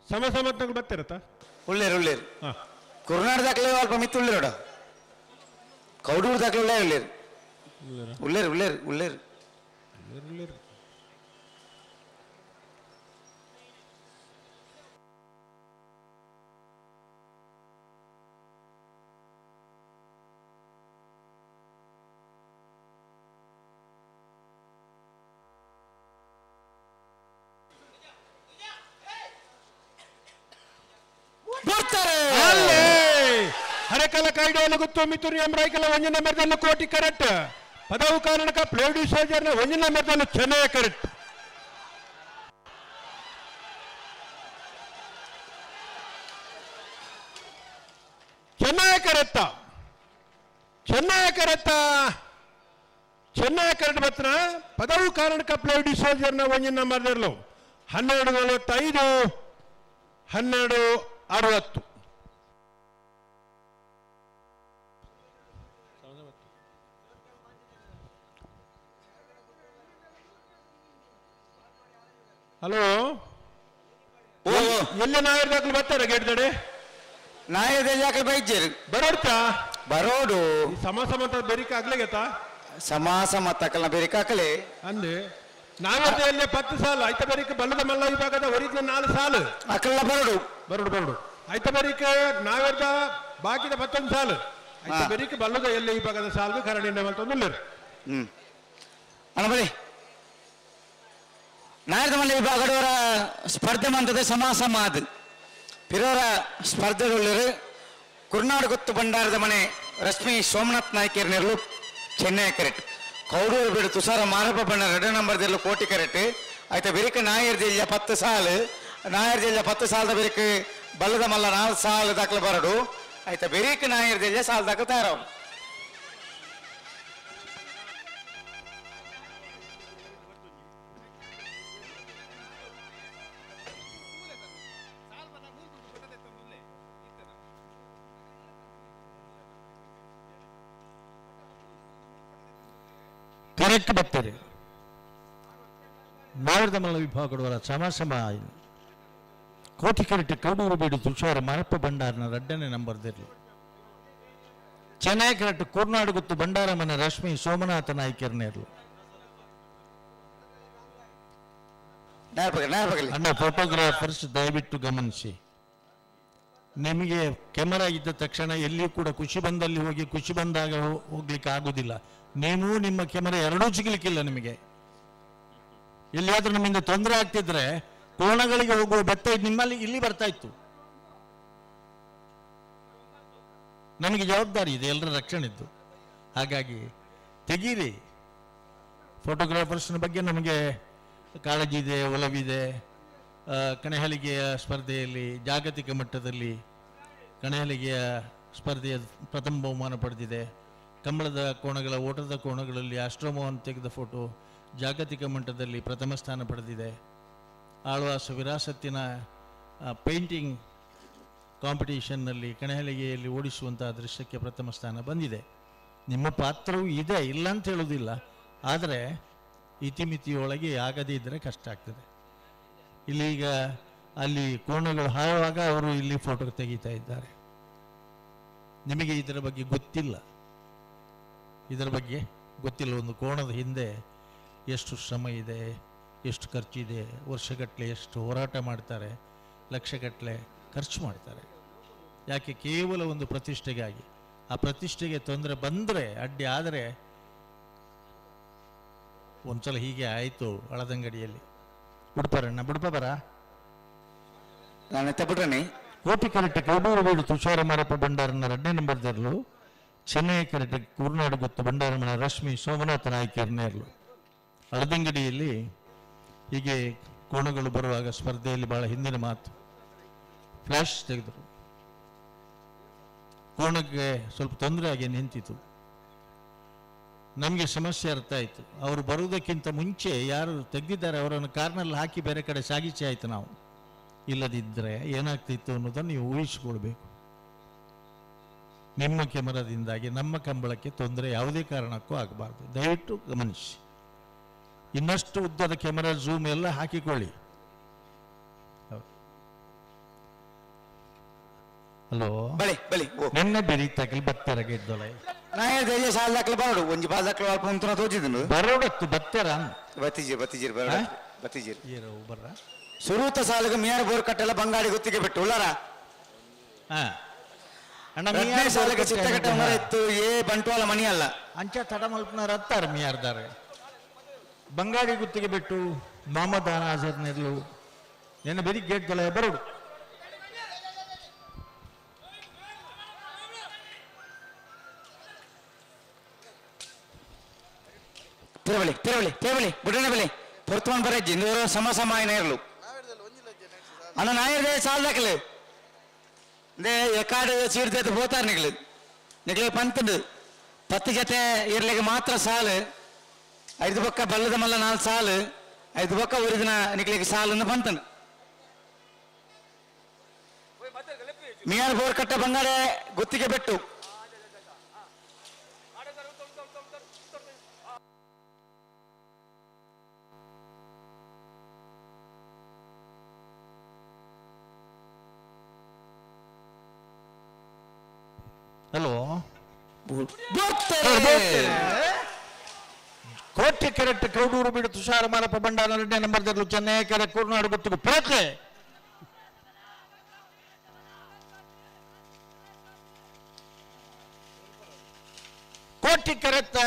ಸಮ ಸಮತ್ನಗಳು ಬರ್ತಿರತ್ತ. ಉಳ್ಳೇರು ಉಳ್ಳೇರು. ಹಾ ಕುರ್ನಾಡ್ ದಾಖಲೆ ಅಲ್ಪ ಮಿತ್ತು ಉಳ್ಳೇರೋಡ ಕೌಡೂರು ದಾಖಲೆ ಉಳ್ಳೇರು ಉಳ್ಳೇರು ಉಳ್ಳೇರು ಉಳ್ಳೇರು ಉಳ್ಳೇರು. ಬರ್ತಾರೆ. ಅಲ್ಲೇ ಹರಕಲ ಕಾಯ್ಡೋಲ ಗುತ್ತು ಮಿತುರಿ ಎಂಬ್ರಾಯ್ಕಲ ಒಂಜಿನ ಮರದಲ್ಲೂ ಕೋಟಿ ಕರೆಕ್ಟ್ ಪದವು ಕಾರಣಕ ಪ್ಲೇಡಿ ಸೋಜರ್ನ ಒಂಜಿನ ಮರದಲ್ಲೂ ಚೆನ್ನೈ ಕರೆಕ್ಟ್. ಚೆನ್ನೈ ಕರೆತ್ತ ಚೆನ್ನೈ ಕರೆತ್ತ ಚೆನ್ನೈ ಕರೆಕ್ಟ್ ಬತ್ರ ಪದವು ಕಾರಣಕ ಪ್ಲೇಡಿ ಸೋಜರ್ನ ಒಂಜಿನ ಮರದಲ್ಲೂ 12:45 12:60. ಹಲೋ, ಎಲ್ಲಿ ನಾಯರ್ ದಾಖಲು ಬರ್ತಾರೆ ಗೇಟ್ದಡೆ? ನಾಯದ ಯಾಕೆ ಬೈಜೇರು ಬರೋಡ್ತಾ ಬರೋಡು. ಸಮ ಸಮ ಬೆರಿಕೆ ಆಗ್ಲಿಗತ್ತಾ? ಸಮ ಸಮ ತಕಲ್ನ ಬೆರಿಕೆ ಹಾಕಲೆ. ಅಂದೆ ನಾವಲ್ಲಿ 10 ಸಾಲು ಐತ ಬೆರಿಕೆ ಬಲ್ಲದ ಮಲ್ಲ ವಿಭಾಗದ ಹೊರಿದ 4 ಸಾಲು ಅಕಲ್ಲ ಬರೋಡು. ಬರೋಡು ಬರೋಡು ಐತ ಬೆರಿಕೆ ನಾವೆರ್ದ ಬಾಕಿದ 11 ಸಾಲು ಐತ ಬೆರಿಕೆ ಬಲ್ಲದ ಎಲ್ಲ ವಿಭಾಗದ ಸಾಲು ಕರಣಿಂದ ಮಲ್ತೊಂದು. ಅಣ್ಣ ಬಲಿ ನಾಯರದ ಮಲ್ಲ ವಿಭಾಗದವರ ಸ್ಪರ್ಧೆ ಮಂತದ ಸಮ ಸಮ ಅದು. ಪಿರೋರ ಸ್ಪರ್ಧೆಗೊಳ್ಳರು ಕುರ್ನಾಡು ಗುತ್ತು ಭಂಡಾರದ ಮನೆ ರಶ್ಮಿ ಸೋಮನಾಥ್ ನಾಯ್ಕರ್ ನೆರಳು ಚೆನ್ನೈ ಕರೆಟ್ ಕೌಡೂರು ಬೀಡು ತುಷಾರ ಮಾರಪ್ಪ ಬಣ್ಣ ಎರಡು ನಂಬರ್ ದೆರ್ಲು ಕೋಟಿ ಕರೆಟ್ ಆಯ್ತಾ ಬೆರಿಕ ನಾಯರ್ ಜಿಲ್ಲೆ 10 ಸಾಲು ನಾಯರ್ ಜಿಲ್ಲೆ 10 ಸಾಲದ ಬೆರಿಕ ಬಲ್ಲದ ಮಲ್ಲ 4 ಸಾಲು ದಾಖಲೆ ಬರಡು ಆಯ್ತಾ ಬೆರಿಕ ನಾಯರ್ ಜಿಲ್ಲೆ ಸಾಲು ದಾಖಲೆ ತಯಾರವು. ಕರೆಕ್ಟ್ ಬರ್ತಾರೆ ಮಾವರ್ದಮಲ್ಲ ವಿಭಾಗದವರ ಸಮ ಸಮ ಕೋಟಿ ಕರೆಕ್ಟ್ ಕೌಡೂರು ಬೀಡು ತುಷಾರ ಮಾರಪ್ಪ ಭಂಡಾರನ ರಡ್ಡನೇ ನಂಬರ್ ದಿರ್ಲು ಚೆನ್ನೈ ಕರೆಕ್ಟ್ ಕೂರ್ನಾಡು ಗುತ್ತು ಭಂಡಾರ ಮನೆ ರಶ್ಮಿ ಸೋಮನಾಥ ನಾಯ್ಕರ್ನೇರ್ಲು. ಅಣ್ಣ ಫೋಟೋಗ್ರಾಫರ್ಸ್ ದಯವಿಟ್ಟು ಗಮನಿಸಿ, ನಿಮಗೆ ಕ್ಯಾಮರಾ ಇದ್ದ ತಕ್ಷಣ ಎಲ್ಲಿಯೂ ಕೂಡ ಖುಷಿ ಬಂದಲ್ಲಿ ಹೋಗಿ ಖುಷಿ ಬಂದಾಗ ಹೋಗ್ಲಿಕ್ಕೆ ಆಗುದಿಲ್ಲ. ನೀವು ನಿಮ್ಮ ಕ್ಯಾಮರಾ ಎರಡೂ ಸಿಗ್ಲಿಕ್ಕಿಲ್ಲ ನಿಮಗೆ. ಎಲ್ಲಿಯಾದ್ರೂ ನಮ್ಮಿಂದ ತೊಂದರೆ ಆಗ್ತಿದ್ರೆ ಕೋಣಗಳಿಗೆ ಹೋಗುವ ಬೆತ್ತ ನಿಮ್ಮಲ್ಲಿ ಇಲ್ಲಿ ಬರ್ತಾ ಇತ್ತು. ನಮಗೆ ಜವಾಬ್ದಾರಿ ಇದೆ ಎಲ್ಲರ ರಕ್ಷಣೆ ಇದ್ದು, ಹಾಗಾಗಿ ತೆಗೀರಿ. ಫೋಟೋಗ್ರಾಫರ್ಸ್ನ ಬಗ್ಗೆ ನಮಗೆ ಕಾಳಜಿ ಇದೆ, ಒಲವಿದೆ. ಕಣಹಲಿಗೆಯ ಸ್ಪರ್ಧೆಯಲ್ಲಿ ಜಾಗತಿಕ ಮಟ್ಟದಲ್ಲಿ ಕಣಹಲಿಗೆಯ ಸ್ಪರ್ಧೆಯ ಪ್ರಥಮ ಬಹುಮಾನ ಪಡೆದಿದೆ. ಕಂಬಳದ ಕೋಣಗಳ ಓಟದ ಕೋಣಗಳಲ್ಲಿ ಆಸ್ಟ್ರೋಮೋಹನ್ ತೆಗೆದ ಫೋಟೋ ಜಾಗತಿಕ ಮಟ್ಟದಲ್ಲಿ ಪ್ರಥಮ ಸ್ಥಾನ ಪಡೆದಿದೆ. ಆಳ್ವಾಸ ವಿರಾಸತ್ತಿನ ಪೇಂಟಿಂಗ್ ಕಾಂಪಿಟೇಷನ್ನಲ್ಲಿ ಕಣಹಲಿಗೆಯಲ್ಲಿ ಓಡಿಸುವಂಥ ದೃಶ್ಯಕ್ಕೆ ಪ್ರಥಮ ಸ್ಥಾನ ಬಂದಿದೆ. ನಿಮ್ಮ ಪಾತ್ರವೂ ಇದೆ, ಇಲ್ಲ ಅಂತ ಹೇಳೋದಿಲ್ಲ, ಆದರೆ ಇತಿಮಿತಿಯೊಳಗೆ ಆಗದೇ ಇದ್ದರೆ ಕಷ್ಟ ಆಗ್ತದೆ. ಇಲ್ಲಿ ಈಗ ಅಲ್ಲಿ ಕೋಣಗಳು ಹಾರುವಾಗ ಅವರು ಇಲ್ಲಿ ಫೋಟೋ ತೆಗೀತಾ ಇದ್ದಾರೆ. ನಿಮಗೆ ಇದರ ಬಗ್ಗೆ ಗೊತ್ತಿಲ್ಲ, ಇದರ ಬಗ್ಗೆ ಗೊತ್ತಿಲ್ಲ. ಒಂದು ಕೋಣದ ಹಿಂದೆ ಎಷ್ಟು ಶ್ರಮ ಇದೆ, ಎಷ್ಟು ಖರ್ಚಿದೆ, ವರ್ಷಗಟ್ಟಲೆ ಎಷ್ಟು ಹೋರಾಟ ಮಾಡ್ತಾರೆ, ಲಕ್ಷಗಟ್ಟಲೆ ಖರ್ಚು ಮಾಡ್ತಾರೆ. ಯಾಕೆ? ಕೇವಲ ಒಂದು ಪ್ರತಿಷ್ಠೆಗಾಗಿ. ಆ ಪ್ರತಿಷ್ಠೆಗೆ ತೊಂದರೆ ಬಂದರೆ, ಅಡ್ಡಿ ಆದರೆ, ಒಂದ್ಸಲ ಹೀಗೆ ಆಯಿತು ಹಳದಂಗಡಿಯಲ್ಲಿ. ಬಿಡ್ಪಾರಣ್ಣ, ಬಿಡ್ಪ ಬರ ನಾನು ಬಿಡ್ರಣಿ. ಕೋಟಿ ಕರೆಕ್ಟ್ ಕೌಡೂರು ಬೀಡು ತುಷಾರ ಮಾರಪ್ಪ ಭಂಡಾರನ 2ನೇ ನಂಬರ್ ದರ್ಲು, ಚೆನ್ನೈ ಕರೆಕ್ಟ್ ಕೂರ್ನಾಡು ಗುತ್ತು ಭಂಡಾರಮನ ರಶ್ಮಿ ಸೋಮನಾಥ ನಾಯ್ಕರ್ನೇರ್ಲು. ಹಳದಂಗಡಿಯಲ್ಲಿ ಹೀಗೆ ಕೋಣಗಳು ಬರುವಾಗ ಸ್ಪರ್ಧೆಯಲ್ಲಿ ಬಹಳ ಹಿಂದಿನ ಮಾತು, ಫ್ಲ್ಯಾಶ್ ತೆಗೆದರು. ಕೋಣಕ್ಕೆ ಸ್ವಲ್ಪ ತೊಂದರೆ ಆಗಿ ನಿಂತಿತು. ನಮಗೆ ಸಮಸ್ಯೆ ಅರ್ಥ ಆಯಿತು. ಅವರು ಬರುವುದಕ್ಕಿಂತ ಮುಂಚೆ ಯಾರು ತೆಗೆದಿದ್ದಾರೆ ಅವರನ್ನು ಕಾರ್ನಲ್ಲಿ ಹಾಕಿ ಬೇರೆ ಕಡೆ ಸಾಗಿಸಿ ಆಯಿತು ನಾವು. ಇಲ್ಲದಿದ್ದರೆ ಏನಾಗ್ತಿತ್ತು ಅನ್ನೋದನ್ನು ನೀವು ಊಹಿಸಿಕೊಳ್ಬೇಕು. ನಿಮ್ಮ ಕ್ಯಾಮರಾದಿಂದಾಗಿ ನಮ್ಮ ಕಂಬಳಕ್ಕೆ ತೊಂದರೆ ಯಾವುದೇ ಕಾರಣಕ್ಕೂ ಆಗಬಾರ್ದು, ದಯವಿಟ್ಟು ಗಮನಿಸಿ. ಇನ್ನಷ್ಟು ಉದ್ದದ ಕ್ಯಾಮರಾ ಝೂಮ್ ಎಲ್ಲ ಹಾಕಿಕೊಳ್ಳಿ. ಹಲೋ, ಬಳಿ ಬಳಿ ನಿನ್ನೆ ಬೆರೀತಾಕಲಿ ಬತ್ತೆರಗೆ ಇದ್ದೊಳೆ ನಾಯ ಸಾಲ ದಾಖಲೆ ಬಾಡು ಒಂಜಿ ಬಾಲ್ ದಾಖಲೆ ಅಲ್ಪ ಉಂತನ ತೋಜಿದನು ಬರೋಡತ್ತು ಬತ್ತೆರ ಬತ್ತಿಜಿ ಬತ್ತಿಜಿರ್ ಬರೋಡ ಬತ್ತಿಜಿರ್ ಏರೋ ಬರ್ರ ಸುರೂತ ಸಾಲಿಗೆ ಮಿಯಾರ್ ಬೋರ್ ಕಟ್ಟೆಲ್ಲ ಬಂಗಾಡಿ ಗುತ್ತಿಗೆ ಬಿಟ್ಟು ಉಳ್ಳಾರ. ಅಣ್ಣ ರಡ್ಡನೇ ಸಾಲಿಗೆ ಚಿತ್ತಗಟ್ಟೆ ಮರ ಇತ್ತು ಏ ಬಂಟ್ವಾಳ ಮಣಿ ಅಲ್ಲ ಅಂಚ ತಡ ಮಲ್ಪನಾರ ಹತ್ತಾರ ಮಿಯಾರ್ದಾರೆ ಬಂಗಾಡಿ ಗುತ್ತಿಗೆ ಬಿಟ್ಟು ಮೊಹಮ್ಮದ್ ಆಜರ್ ನೆರ್ಲು ನಿನ್ನ ಬೆರಿ ಗೇಟ್ ಗಲ ಬರೋಡು. ತಿರುವಳಿ ತಿರುವಳಿ ತಿರುವಳಿ ಬುಡನೆ ಬಲಿ ಪೊರ್ತುವನ್ ಬರಜ್ಜಿ ಇಂದೂರು ಸಮ ಸಮ ಇರಲು ಅಣ್ಣ ನಾಯರ್ದೆ ಸಾಲ ದಾಖಲೆ they ಎಕಾಡು ಸೀಡ್ದೆ ಪೋತಾರ ನಿಗ್ಲು ನಿಗ್ಲು ಪಂತಂಡು 10 ಜೊತೆ ಇರ್ಲಿಗೆ ಮಾತ್ರ ಸಾಲು 5 ಪಕ್ಕ ಬಲ್ಲದ ಮಲ್ಲ 4 ಸಾಲು 5 ಪಕ್ಕ ಒರಿದಿನ ನಿಗ್ಲಿಗೆ ಸಾಲು ಪಂತಂಡು ಮಿಯಾರ್ ಬೋರ್ ಕಟ್ಟ ಬಂಗಾಡೆ ಗುತ್ತಿಗೆ ಬೆಟ್ಟು. ಹಲೋ, ಕೋಟೆ ಕೆರೆಟ್ ಕೌಡೂರು ಬೀಡು ತುಷಾರ ಮಾರಪ್ಪ ಭಂಡಾರ 2ನೇ ನಂಬರ್ ದರ್ಲು ಚೆನ್ನೈ ಕೆರೆ ಕೂರ್ನಾಡು ಗುತ್ತಿಗೆ ಪೇಟೆ. ಕೋಟಿ ಕೆರೆತ್ತ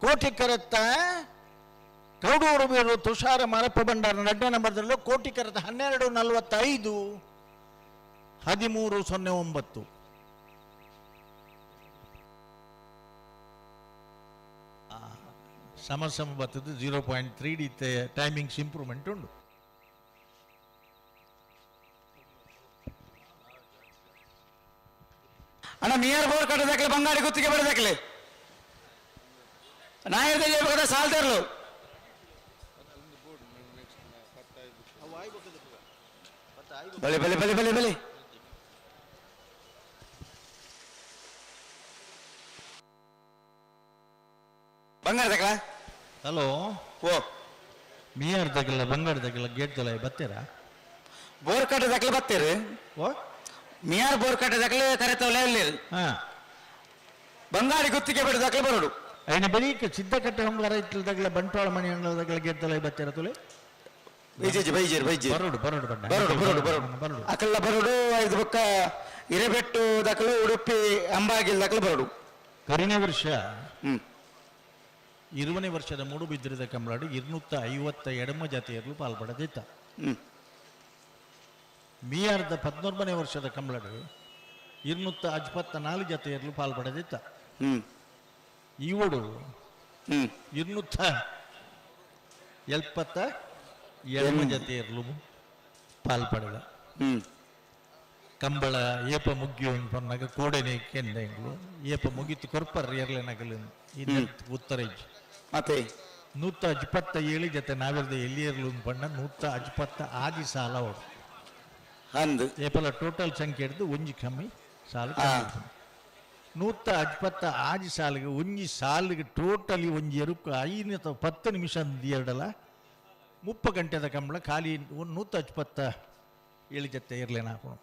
ಕೋಟಿ ಕೆರೆತ್ತ ಕೌಡೂರು ಬೀಡು ತುಷಾರ ಮಾರಪ್ಪ ಭಂಡಾರ 2ನೇ ನಂಬರ್ ದರ್ಲು ಕೋಟಿ ಕೆರೆತ್ತ 12:45. 13.09. ಸಮ ಸಮ ಬತ್ತದು 0.3 ಡಿ ಟೈಮಿಂಗ್ಸ್ ಇಂಪ್ರೂವ್ಮೆಂಟ್ ಉಂಡು. ಅಣ್ಣ ನಿಯರ್ ಬೋರ್ ಕಟ್ಟದಾಕಲೆ ಬಂಗಾಡಿ ಗುತ್ತಿಗೆ ಬಡದಾಕಲೆ ನಾಯರ್ದ ಹೇಳ್ಬೇಕಾದ ಸಾಲ್ದಾರ್ಲು ಬಲೆ ಬಲೆ ಬಲೆ ಬಲೆ ಬಲೆ ಬಂಗಾರ ದಕಲ. ಹಲೋ ಓ ಮಿಯಾರ್ ದಗಲ ಬಂಗಾರ ದಗಲ ಗೇಟ್ ದಲ ಬತ್ತೀರಾ? ಬೋರ್ ಕಟ್ಟದಾಕಲೆ ಬತ್ತೀರಿ. ಓ ಮಿಯಾರ್ ಬೋರ್ ಕಟ್ಟದಾಕಲೆ ಕರೆತವಲ್ಲ ಇಲ್ಲಿ ಹಾಂ ಬಂಗಾಡಿ ಗುತ್ತಿಗೆ ಬಡದಾಕಲೆ ಬರೋಡು. ಐನ ಬರೀ ಸಿದ್ಧಕಟ್ಟೆ ಹೊಂಗಾರ ಇತ್ತಲ್ದಾಗಲ ಬಂಟ್ವಾಳ ಮಣಿ ಅಂಗಳದಾಗಲ ಗೇಟ್ ದಲ ಬತ್ತೀರ ತುಲೆ? ಬೈಜೇಜಿ ಬೈಜೇರಿ ಬೈಜೇರಿ ಬರೋಡು ಬರೋಡು ಬಣ್ಣ ಬರೋಡು ಬರೋಡು ಬರೋಡು ಬರೋಡು ಅಕಲ್ಲ ಬರೋಡು. ಐದು ಬೊಕ್ಕ ಹಿರೇಬೆಟ್ಟು ದಕಲು ಉಡುಪಿ ಅಂಬಾಗಿಲ್ ದಕಲು ಬರೋಡು. ಕರಿನೇ ವರ್ಷ ಹ್ಮ್ 20ನೇ ವರ್ಷದ ಮೂಡುಬಿದ್ರಿದ ಕಂಬಳಾಡು 250 ಜಾತಿಯರು ಪಾಲ್ಪಡೆದಿತ್ತ. ಹ್ಮ್ ಮಿಯಾರ್ದ 19ನೇ ವರ್ಷದ ಕಂಬಳಾಡು 254 ಜಾತಿಯರು ಪಾಲ್ಪಡೆದಿತ್ತ. ಹ್ಮ್ ಇವಡು ಹ್ಮ್ 272 ಜಾತಿಯರು ಪಾಲ್ಪಡೆದ. ಹ್ಮ್ ಕಂಬಳ ಏಪ ಮುಗ್ಯು ಪನ್ನಾಗ ಕೋಡೆನೆ ಕೆಂದೆಂಗ್ಲು ಏಪ ಮುಗಿತು ಕೊರ್ಪರ್ ಎರ್ಲೆನಗಲು ಉತ್ತರ ಇಜ್ಜಿ. ಮತ್ತೆ 127 ಜೊತೆ ನಾವಿರದ ಎಲ್ಲಿಯರ್ಲು ಪಂಡ 156 ಸಾಲ ಅವರು ಅಂದು ಏಪಲ ಟೋಟಲ್ ಸಂಖ್ಯೆ ಹಿಡಿದು ಒಂಜಿ ಕಮ್ಮಿ ಸಾಲ 156 ಸಾಲಿಗೆ ಒಂಜಿ ಸಾಲಿಗೆ ಟೋಟಲಿ ಒಂಜಿ ಎರುಕು 5 ಅಥವಾ 10 ನಿಮಿಷ ಎರಡಲ್ಲ 30 ಗಂಟೆದ ಕಂಬಳ ಖಾಲಿ 127 ಜೊತೆ ಇರಲೇನ ಹಾಕೋಣ.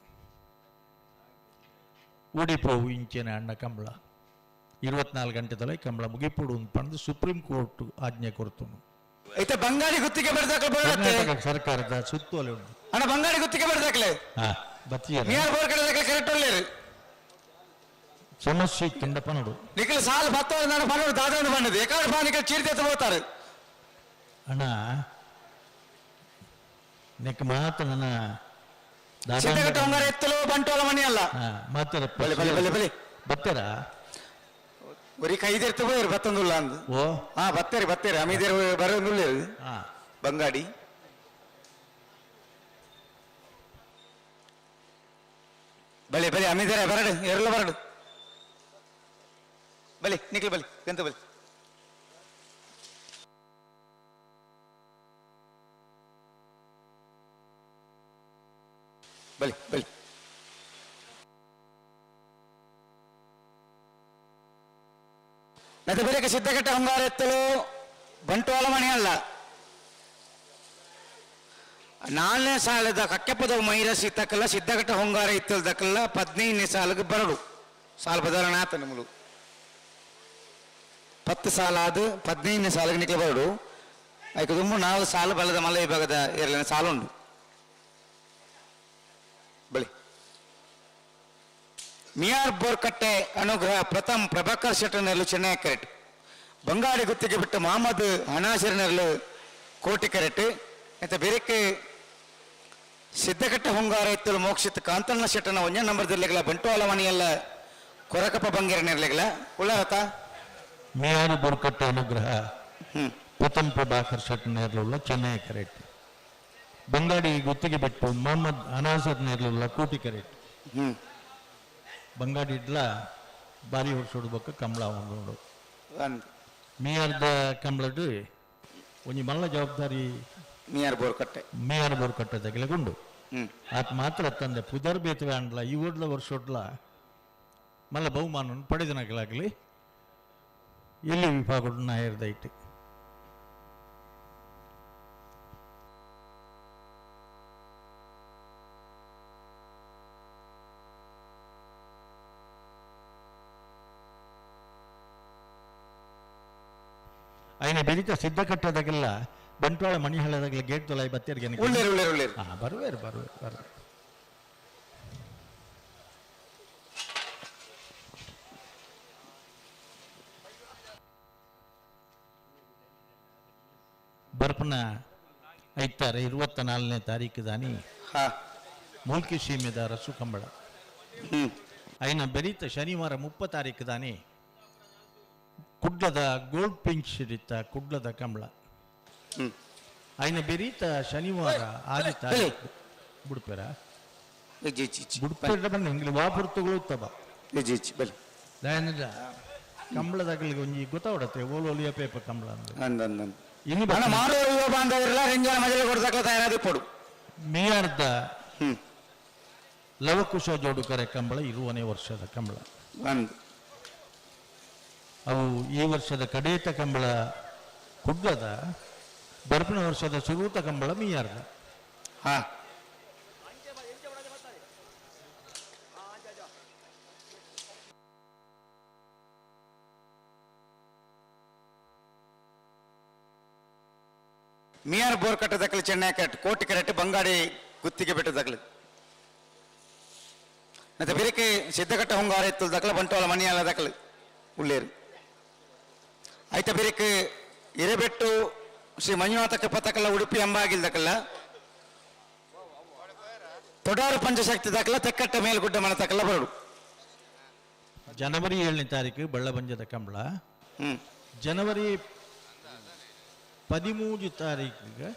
ಓಡಿಪೋವು ಇಂಚಿನ ಅಣ್ಣ ಕಂಬಳ 24 ಗಂಟೆದಲ್ಲ ಕಂಬಳ ಮುಗಿಪುಡು ಪಂದು ಸುಪ್ರೀಂ ಕೋರ್ಟ್ ಆಜ್ಞೆ ಕೊಡ್ತು. ಐತೆ ಬಂಗಾಡಿ ಗುತ್ತಿಗೆ ಬಡದಾಕಲೆ ಬರೋಡತ್ತೆ. ಕರ್ನಾಟಕ ಸರ್ಕಾರದ ಸುತ್ತೋಲೆ ಉಂಟು. ಅಣ್ಣ ಬಂಗಾಡಿ ಗುತ್ತಿಗೆ ಬಡದಾಕಲೆ ಬತ್ತಿಯ ನಿಯರ್ ಬೋರ್ ಕಟ್ಟದಾಕಲೆ ಕರೆಕ್ಟ್ ಒಳ್ಳೇರು. ಸಮಸ್ಯೆ ಇತ್ತಂಡಪ್ಪ ನೋಡು. ನಿಖಲ್ ಸಾಲ ಬತ್ತ ನಾನು ಪನ್ನೋಡು ದಾದಾನು ಬಂದದ್ದು ಎಕಾಡು ಬಾ ನಿಖಲ್ ಚೀರ್ತೆ ಹೋಗ್ತಾರೆ. ಅಣ್ಣ ನೆಕ್ ಮಾತ್ರ ನನ್ನ ಸಿದ್ಧಗಟ್ಟ ಹೊಂಗಾರ ಎತ್ತಲು ಬಂಟೋಲ ಮಣಿ ಅಲ್ಲ. ಮಾತಾಡ ಬಲೆ ಬಲೆ ಬಲೆ ಬಲೆ ಬತ್ತೀರಾ? ಒರಿ ಕೈದೆರ್ತು ಹೋಯ್ರು ಬತ್ತಂದುಲ್ಲ ಅಂದು. ಓ ಹಾ ಬತ್ತೇರಿ ಬತ್ತೇರಿ ಅಮಿದೇರು ಬರೋದುಲ್ಲ ಹಾ ಬಂಗಾಡಿ. ಬಲೆ ಬಲೆ ಅಮಿದೇರ ಬರಡು ಎರಲ ಬರಡು ಬಲೆ ನಿಖಲ್ ಬಲೆ ಗಂತ ಬಲೆ ಬಲೆ ಬಲೆ ಮತ್ತೆ ಬೇರೆ ಸಿದ್ಧಗಟ್ಟ ಹೊಂಗಾರ ಎತ್ತಲು ಬಂಟ್ವಾಳ ಮಣಿ ಅಲ್ಲ. 4ನೇ ಸಾಲದ ಕಕ್ಕೆಪದ ಮೈರಸಿ ತಕ್ಕಲ್ಲ ಸಿದ್ಧಗಟ್ಟ ಹೊಂಗಾರ ಇತ್ತಲ್ ದಕ್ಕಲ್ಲ 15ನೇ ಸಾಲಿಗೆ ಬರಡು ಸಾಲ ಬದಲಾವಣೆ ಆತ ನಿಮ್ಮದು 10 ಸಾಲ ಅದು 15ನೇ ಸಾಲಿಗೆ ನಿಕ್ಲ ಬರಡು. ಅದಕ್ಕೆ ತುಂಬ 4 ಸಾಲು ಬಲದ ಮಲ ವಿಭಾಗದ ಎರಡನೇ ಸಾಲು ಉಂಟು. ಬಳಿ ಮಿಯಾರ್ ಬೋರ್ಕಟ್ಟೆ ಅನುಗ್ರಹ ಪ್ರಥಮ್ ಪ್ರಭಾಕರ್ ಶೆಟ್ಟರ್ನೆರಳು ಚೆನ್ನೈ ಕರೆಟ್ ಬಂಗಾಡಿ ಗುತ್ತಿಗೆ ಬಿಟ್ಟು ಮೊಹಮ್ಮದ್ ಹನಾಶರ್ನೆರಳು ಕೋಟಿ ಕರೆಟ್ ಮತ್ತು ಬೇರೆಕ್ಕೆ ಸಿದ್ಧಕಟ್ಟೆ ಹೊಂಗಾರ ಎತ್ತಲು ಮೋಕ್ಷಿತ್ ಕಾಂತಣ್ಣ ಶೆಟ್ಟನ ಒಂಜ ನಂಬರ್ ದಿರ್ಲೆಗಳ ಬಂಟುವಾಲ ಮನೆಯಲ್ಲ ಕೊರಕಪ್ಪ ಬಂಗೇರ ನೆರಲೆಗಳ ಉಳ್ಳಾರತ ಮಿಯಾರು ಬೋರ್ಕಟ್ಟೆ ಅನುಗ್ರಹ ಪ್ರಥಮ್ ಪ್ರಭಾಕರ್ ಶೆಟ್ ನೇರ್ಲುಲ್ಲ ಚೆನ್ನೈ ಕರೆಟ್ ಬಂಗಾಡಿ ಗುತ್ತಿಗೆ ಬಿಟ್ಟು ಮೊಹಮ್ಮದ್ ಅನಾಸರ್ ನೇರ್ಲುಲ್ಲ ಕೋಟಿ ಕರೆಟ್ ಬಂಗಾಡಿ ಇಡ್ಲ ಬಾರಿ ಹೊಡ್ಸೋಡ್ಬೇಕು ಕಂಬಳ ಒಂದು ಮಿಯಾರ್ದ ಕಂಬಳಡು ಒಂಜಿ ಮಲ್ಲ ಜವಾಬ್ದಾರಿ ಮಿಯಾರ್ ಬೋರ್ಕಟ್ಟೆ ಮಿಯಾರ್ ಬೋರ್ಕಟ್ಟೆ ತಗಲೆಗುಂಡು ಆತ ಮಾತ್ರ ತಂದೆ ಪುದರ್ ಬೇತವೆ ಅಂಡ್ಲ ಈ ಓಡ್ಲ ವರ್ಷೊಡ್ಲ ಮಲ್ಲ ಬಹುಮಾನ ಪಡೆದನಗಲಾಗಲಿ ಎಲ್ಲಿ ವಿಭಾಗ ನಾಯರ್ದೈಟ್ ಐನ ಬೆರಿತ ಸಿದ್ಧಕಟ್ಟದಾಗೆಲ್ಲ ಬಂಟ್ವಾಳ ಮಣಿಹಳ್ಳದಾಗೆಲ್ಲ ಗೇಟ್ ತೊಲಾಯಿ ಬತ್ತೇರಿಗೆ ಉಳ್ಳೇರು ಉಳ್ಳೇರು ಉಳ್ಳೇರು ಹಾಂ ಬರುವೇರು ಬರುವೇರು ಬರುವೇರು. ಬರ್ಪನ ಐತಾರೆ 24ನೇ ತಾರೀಕು ದಾನಿ ಹಾ ಮೂಲ್ಕಿ ಸೀಮೆದ ರಸು ಕಂಬಳ. ಐನ ಬೆರೀತ ಶನಿವಾರ 30 ತಾರೀಕು ದಾನೆ ಕುಡ್ಲದ ಗೋಲ್ಡ್ ಪಿಂಚ್ ಇತ್ತ ಕುಡ್ಲದ ಕಂಬಳ. ಐನ ಬೆರೀತ ಶನಿವಾರ ಆದಿ ತಾರೀಕು ಬುಡ್ಪೇರ ಬುಡ್ಪೇರ ಬನ್ನಿ ಇಂಗ್ಲಿ ವಾಪುರ್ತುಗಳು ಉತ್ತಮ ಕಂಬಳದಾಗಲಿಗೆ ಒಂಜಿ ಗೊತ್ತಾವಡತ್ತೆ ಓಲು ಒಲಿಯ ಪೇಪ ಕಂಬಳ ಮೇಯರ್ದ ಲವಕುಶ ಜೋಡುಕರೆ ಕಂಬಳ 20ನೇ ವರ್ಷದ ಕಂಬಳ. ಅವು ಈ ವರ್ಷದ ಕಡೇತ ಕಂಬಳ ಕುಡ್ಲದ, ಬರ್ಪಿನ ವರ್ಷದ ಸುರೂತ ಕಂಬಳ ಮೀಯಾರ್ದ. ಮಿಯಾರ್ ಬೋರ್ ಕಟ್ಟದಕ್ಕಲು ಚೆನ್ನೈ ಕರೆಕ್ಟ್ ಕೋಟಿ ಕರೆಕ್ಟ್ ಬಂಗಾಡಿ ಗುತ್ತಿಗೆ ಬೆಟ್ಟದಕ್ಕಲು ಮತ್ತೆ ಬಿರಿಕೆ ಸಿದ್ದಕಟ್ಟ ಹೊಂಗಾರ ಇತ್ತು ದಕ್ಕಲ ಬಂಟವಾಳ ಮಣಿಯಾಲ ದಕ್ಕಲು ಉಳ್ಳೇರು ಆಯ್ತ ಬಿರಿಕೆ ಇರಬೆಟ್ಟು ಶ್ರೀ ಮಂಜುನಾಥ ಕೃಪತಕಲ್ಲ ಉಡುಪಿ ಅಂಬಾಗಿಲ್ ದಕ್ಕಲ್ಲ ತೊಡಾರು ಪಂಚಶಕ್ತಿ ದಕ್ಕಲ ತೆಕ್ಕಟ್ಟ ಮೇಲ್ಗುಡ್ಡ ಮನೆ ತಕ್ಕಲ್ಲ ಬರಡು. ಜನವರಿ 7ನೇ ತಾರೀಕು ಬಳ್ಳಬಂಜದ ಕಂಬಳ. ಜನವರಿ 13 ತಾರೀಕಿಗೆ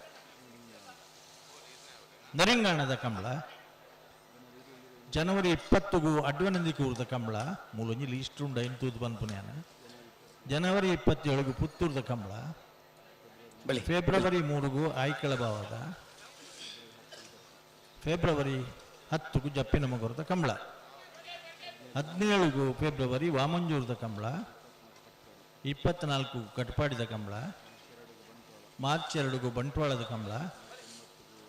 ನರಿಂಗಾಣದ ಕಂಬಳ. ಜನವರಿ 20ಗೂ ಅಡ್ವನಂದಿಕೂರದ ಕಂಬಳ ಮೂಲೊಂಜಿ ಲೀಸ್ಟ್ ಉಂಡು ಐನತೂದು ಪನ್ಪುನ್ಯಾನ. ಜನವರಿ 27ಗೂ ಪುತ್ತೂರದ ಕಂಬಳ. ಫೆಬ್ರವರಿ 3ಗೂ ಆಯ್ಕಳ ಭಾವದ. ಫೆಬ್ರವರಿ 10ಗೂ ಜಪ್ಪಿನ ಮಗರದ ಕಂಬಳ. 17ಗೂ ಫೆಬ್ರವರಿ ವಾಮಂಜೂರದ ಕಂಬಳ. 24 ಕಟ್ಪಾಡಿದ ಕಂಬಳ. ಮಾರ್ಚ್ 2ಗೂ ಬಂಟ್ವಾಳದ ಕಂಬಳ.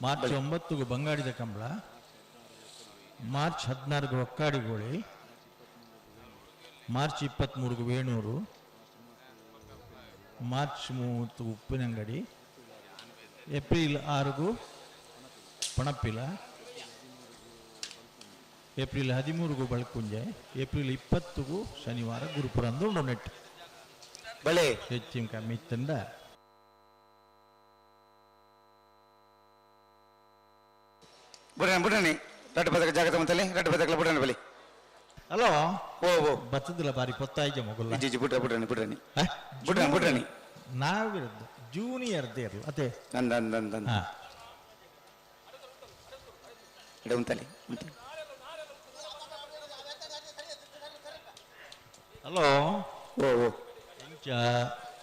ಮಾರ್ಚ್ 9ಗೂ ಬಂಗಾಡಿದ ಕಂಬಳ. ಮಾರ್ಚ್ 16ಗೂ ಹೊಕ್ಕಾಡಿಗೋಳಿ. ಮಾರ್ಚ್ 23ಗೂ ವೇಣೂರು. ಮಾರ್ಚ್ 30 ಉಪ್ಪಿನಂಗಡಿ. ಏಪ್ರಿಲ್ 6ಗೂ ಪಣಪ್ಪಿಲ. ಏಪ್ರಿಲ್ 13ಗೂ ಬಳಕುಂಜೆ. ಏಪ್ರಿಲ್ 20ಗೂ ಶನಿವಾರ ಗುರುಪುರ ಅಂದು ನೆಟ್ ಬಳೆ ಹೆಚ್ಚಿನ ಕಮ್ಮಿ ಇತ್ತಂದ. ಬುಡಣ ಬುಡಣಿ ರಡ್ಡು ಪದಕ ಜಾಗತ ಮಂತಲೆ ರಡ್ಡು ಪದಕಲ ಬುಡಣ ಬಲಿ. ಹಲೋ ಓ ಓ ಬತ್ತದಿಲ್ಲ ಬಾರಿ ಪೊತ್ತಾಯ್ಜ ಮಗುಲ್ಲ G G ಬುಡ್ರ ಬುಡಣಿ ಬುಡಣಿ Budan ಬುಡಣಿ ನಾವಿರದ್ದು junior there ಅದೇ ನಂದ ನಂದ ನಂದ ಇಡ ಉಂತಲೆ ಉಂತಲೆ. ಹಲೋ ಓ ಓ ಇಂಚ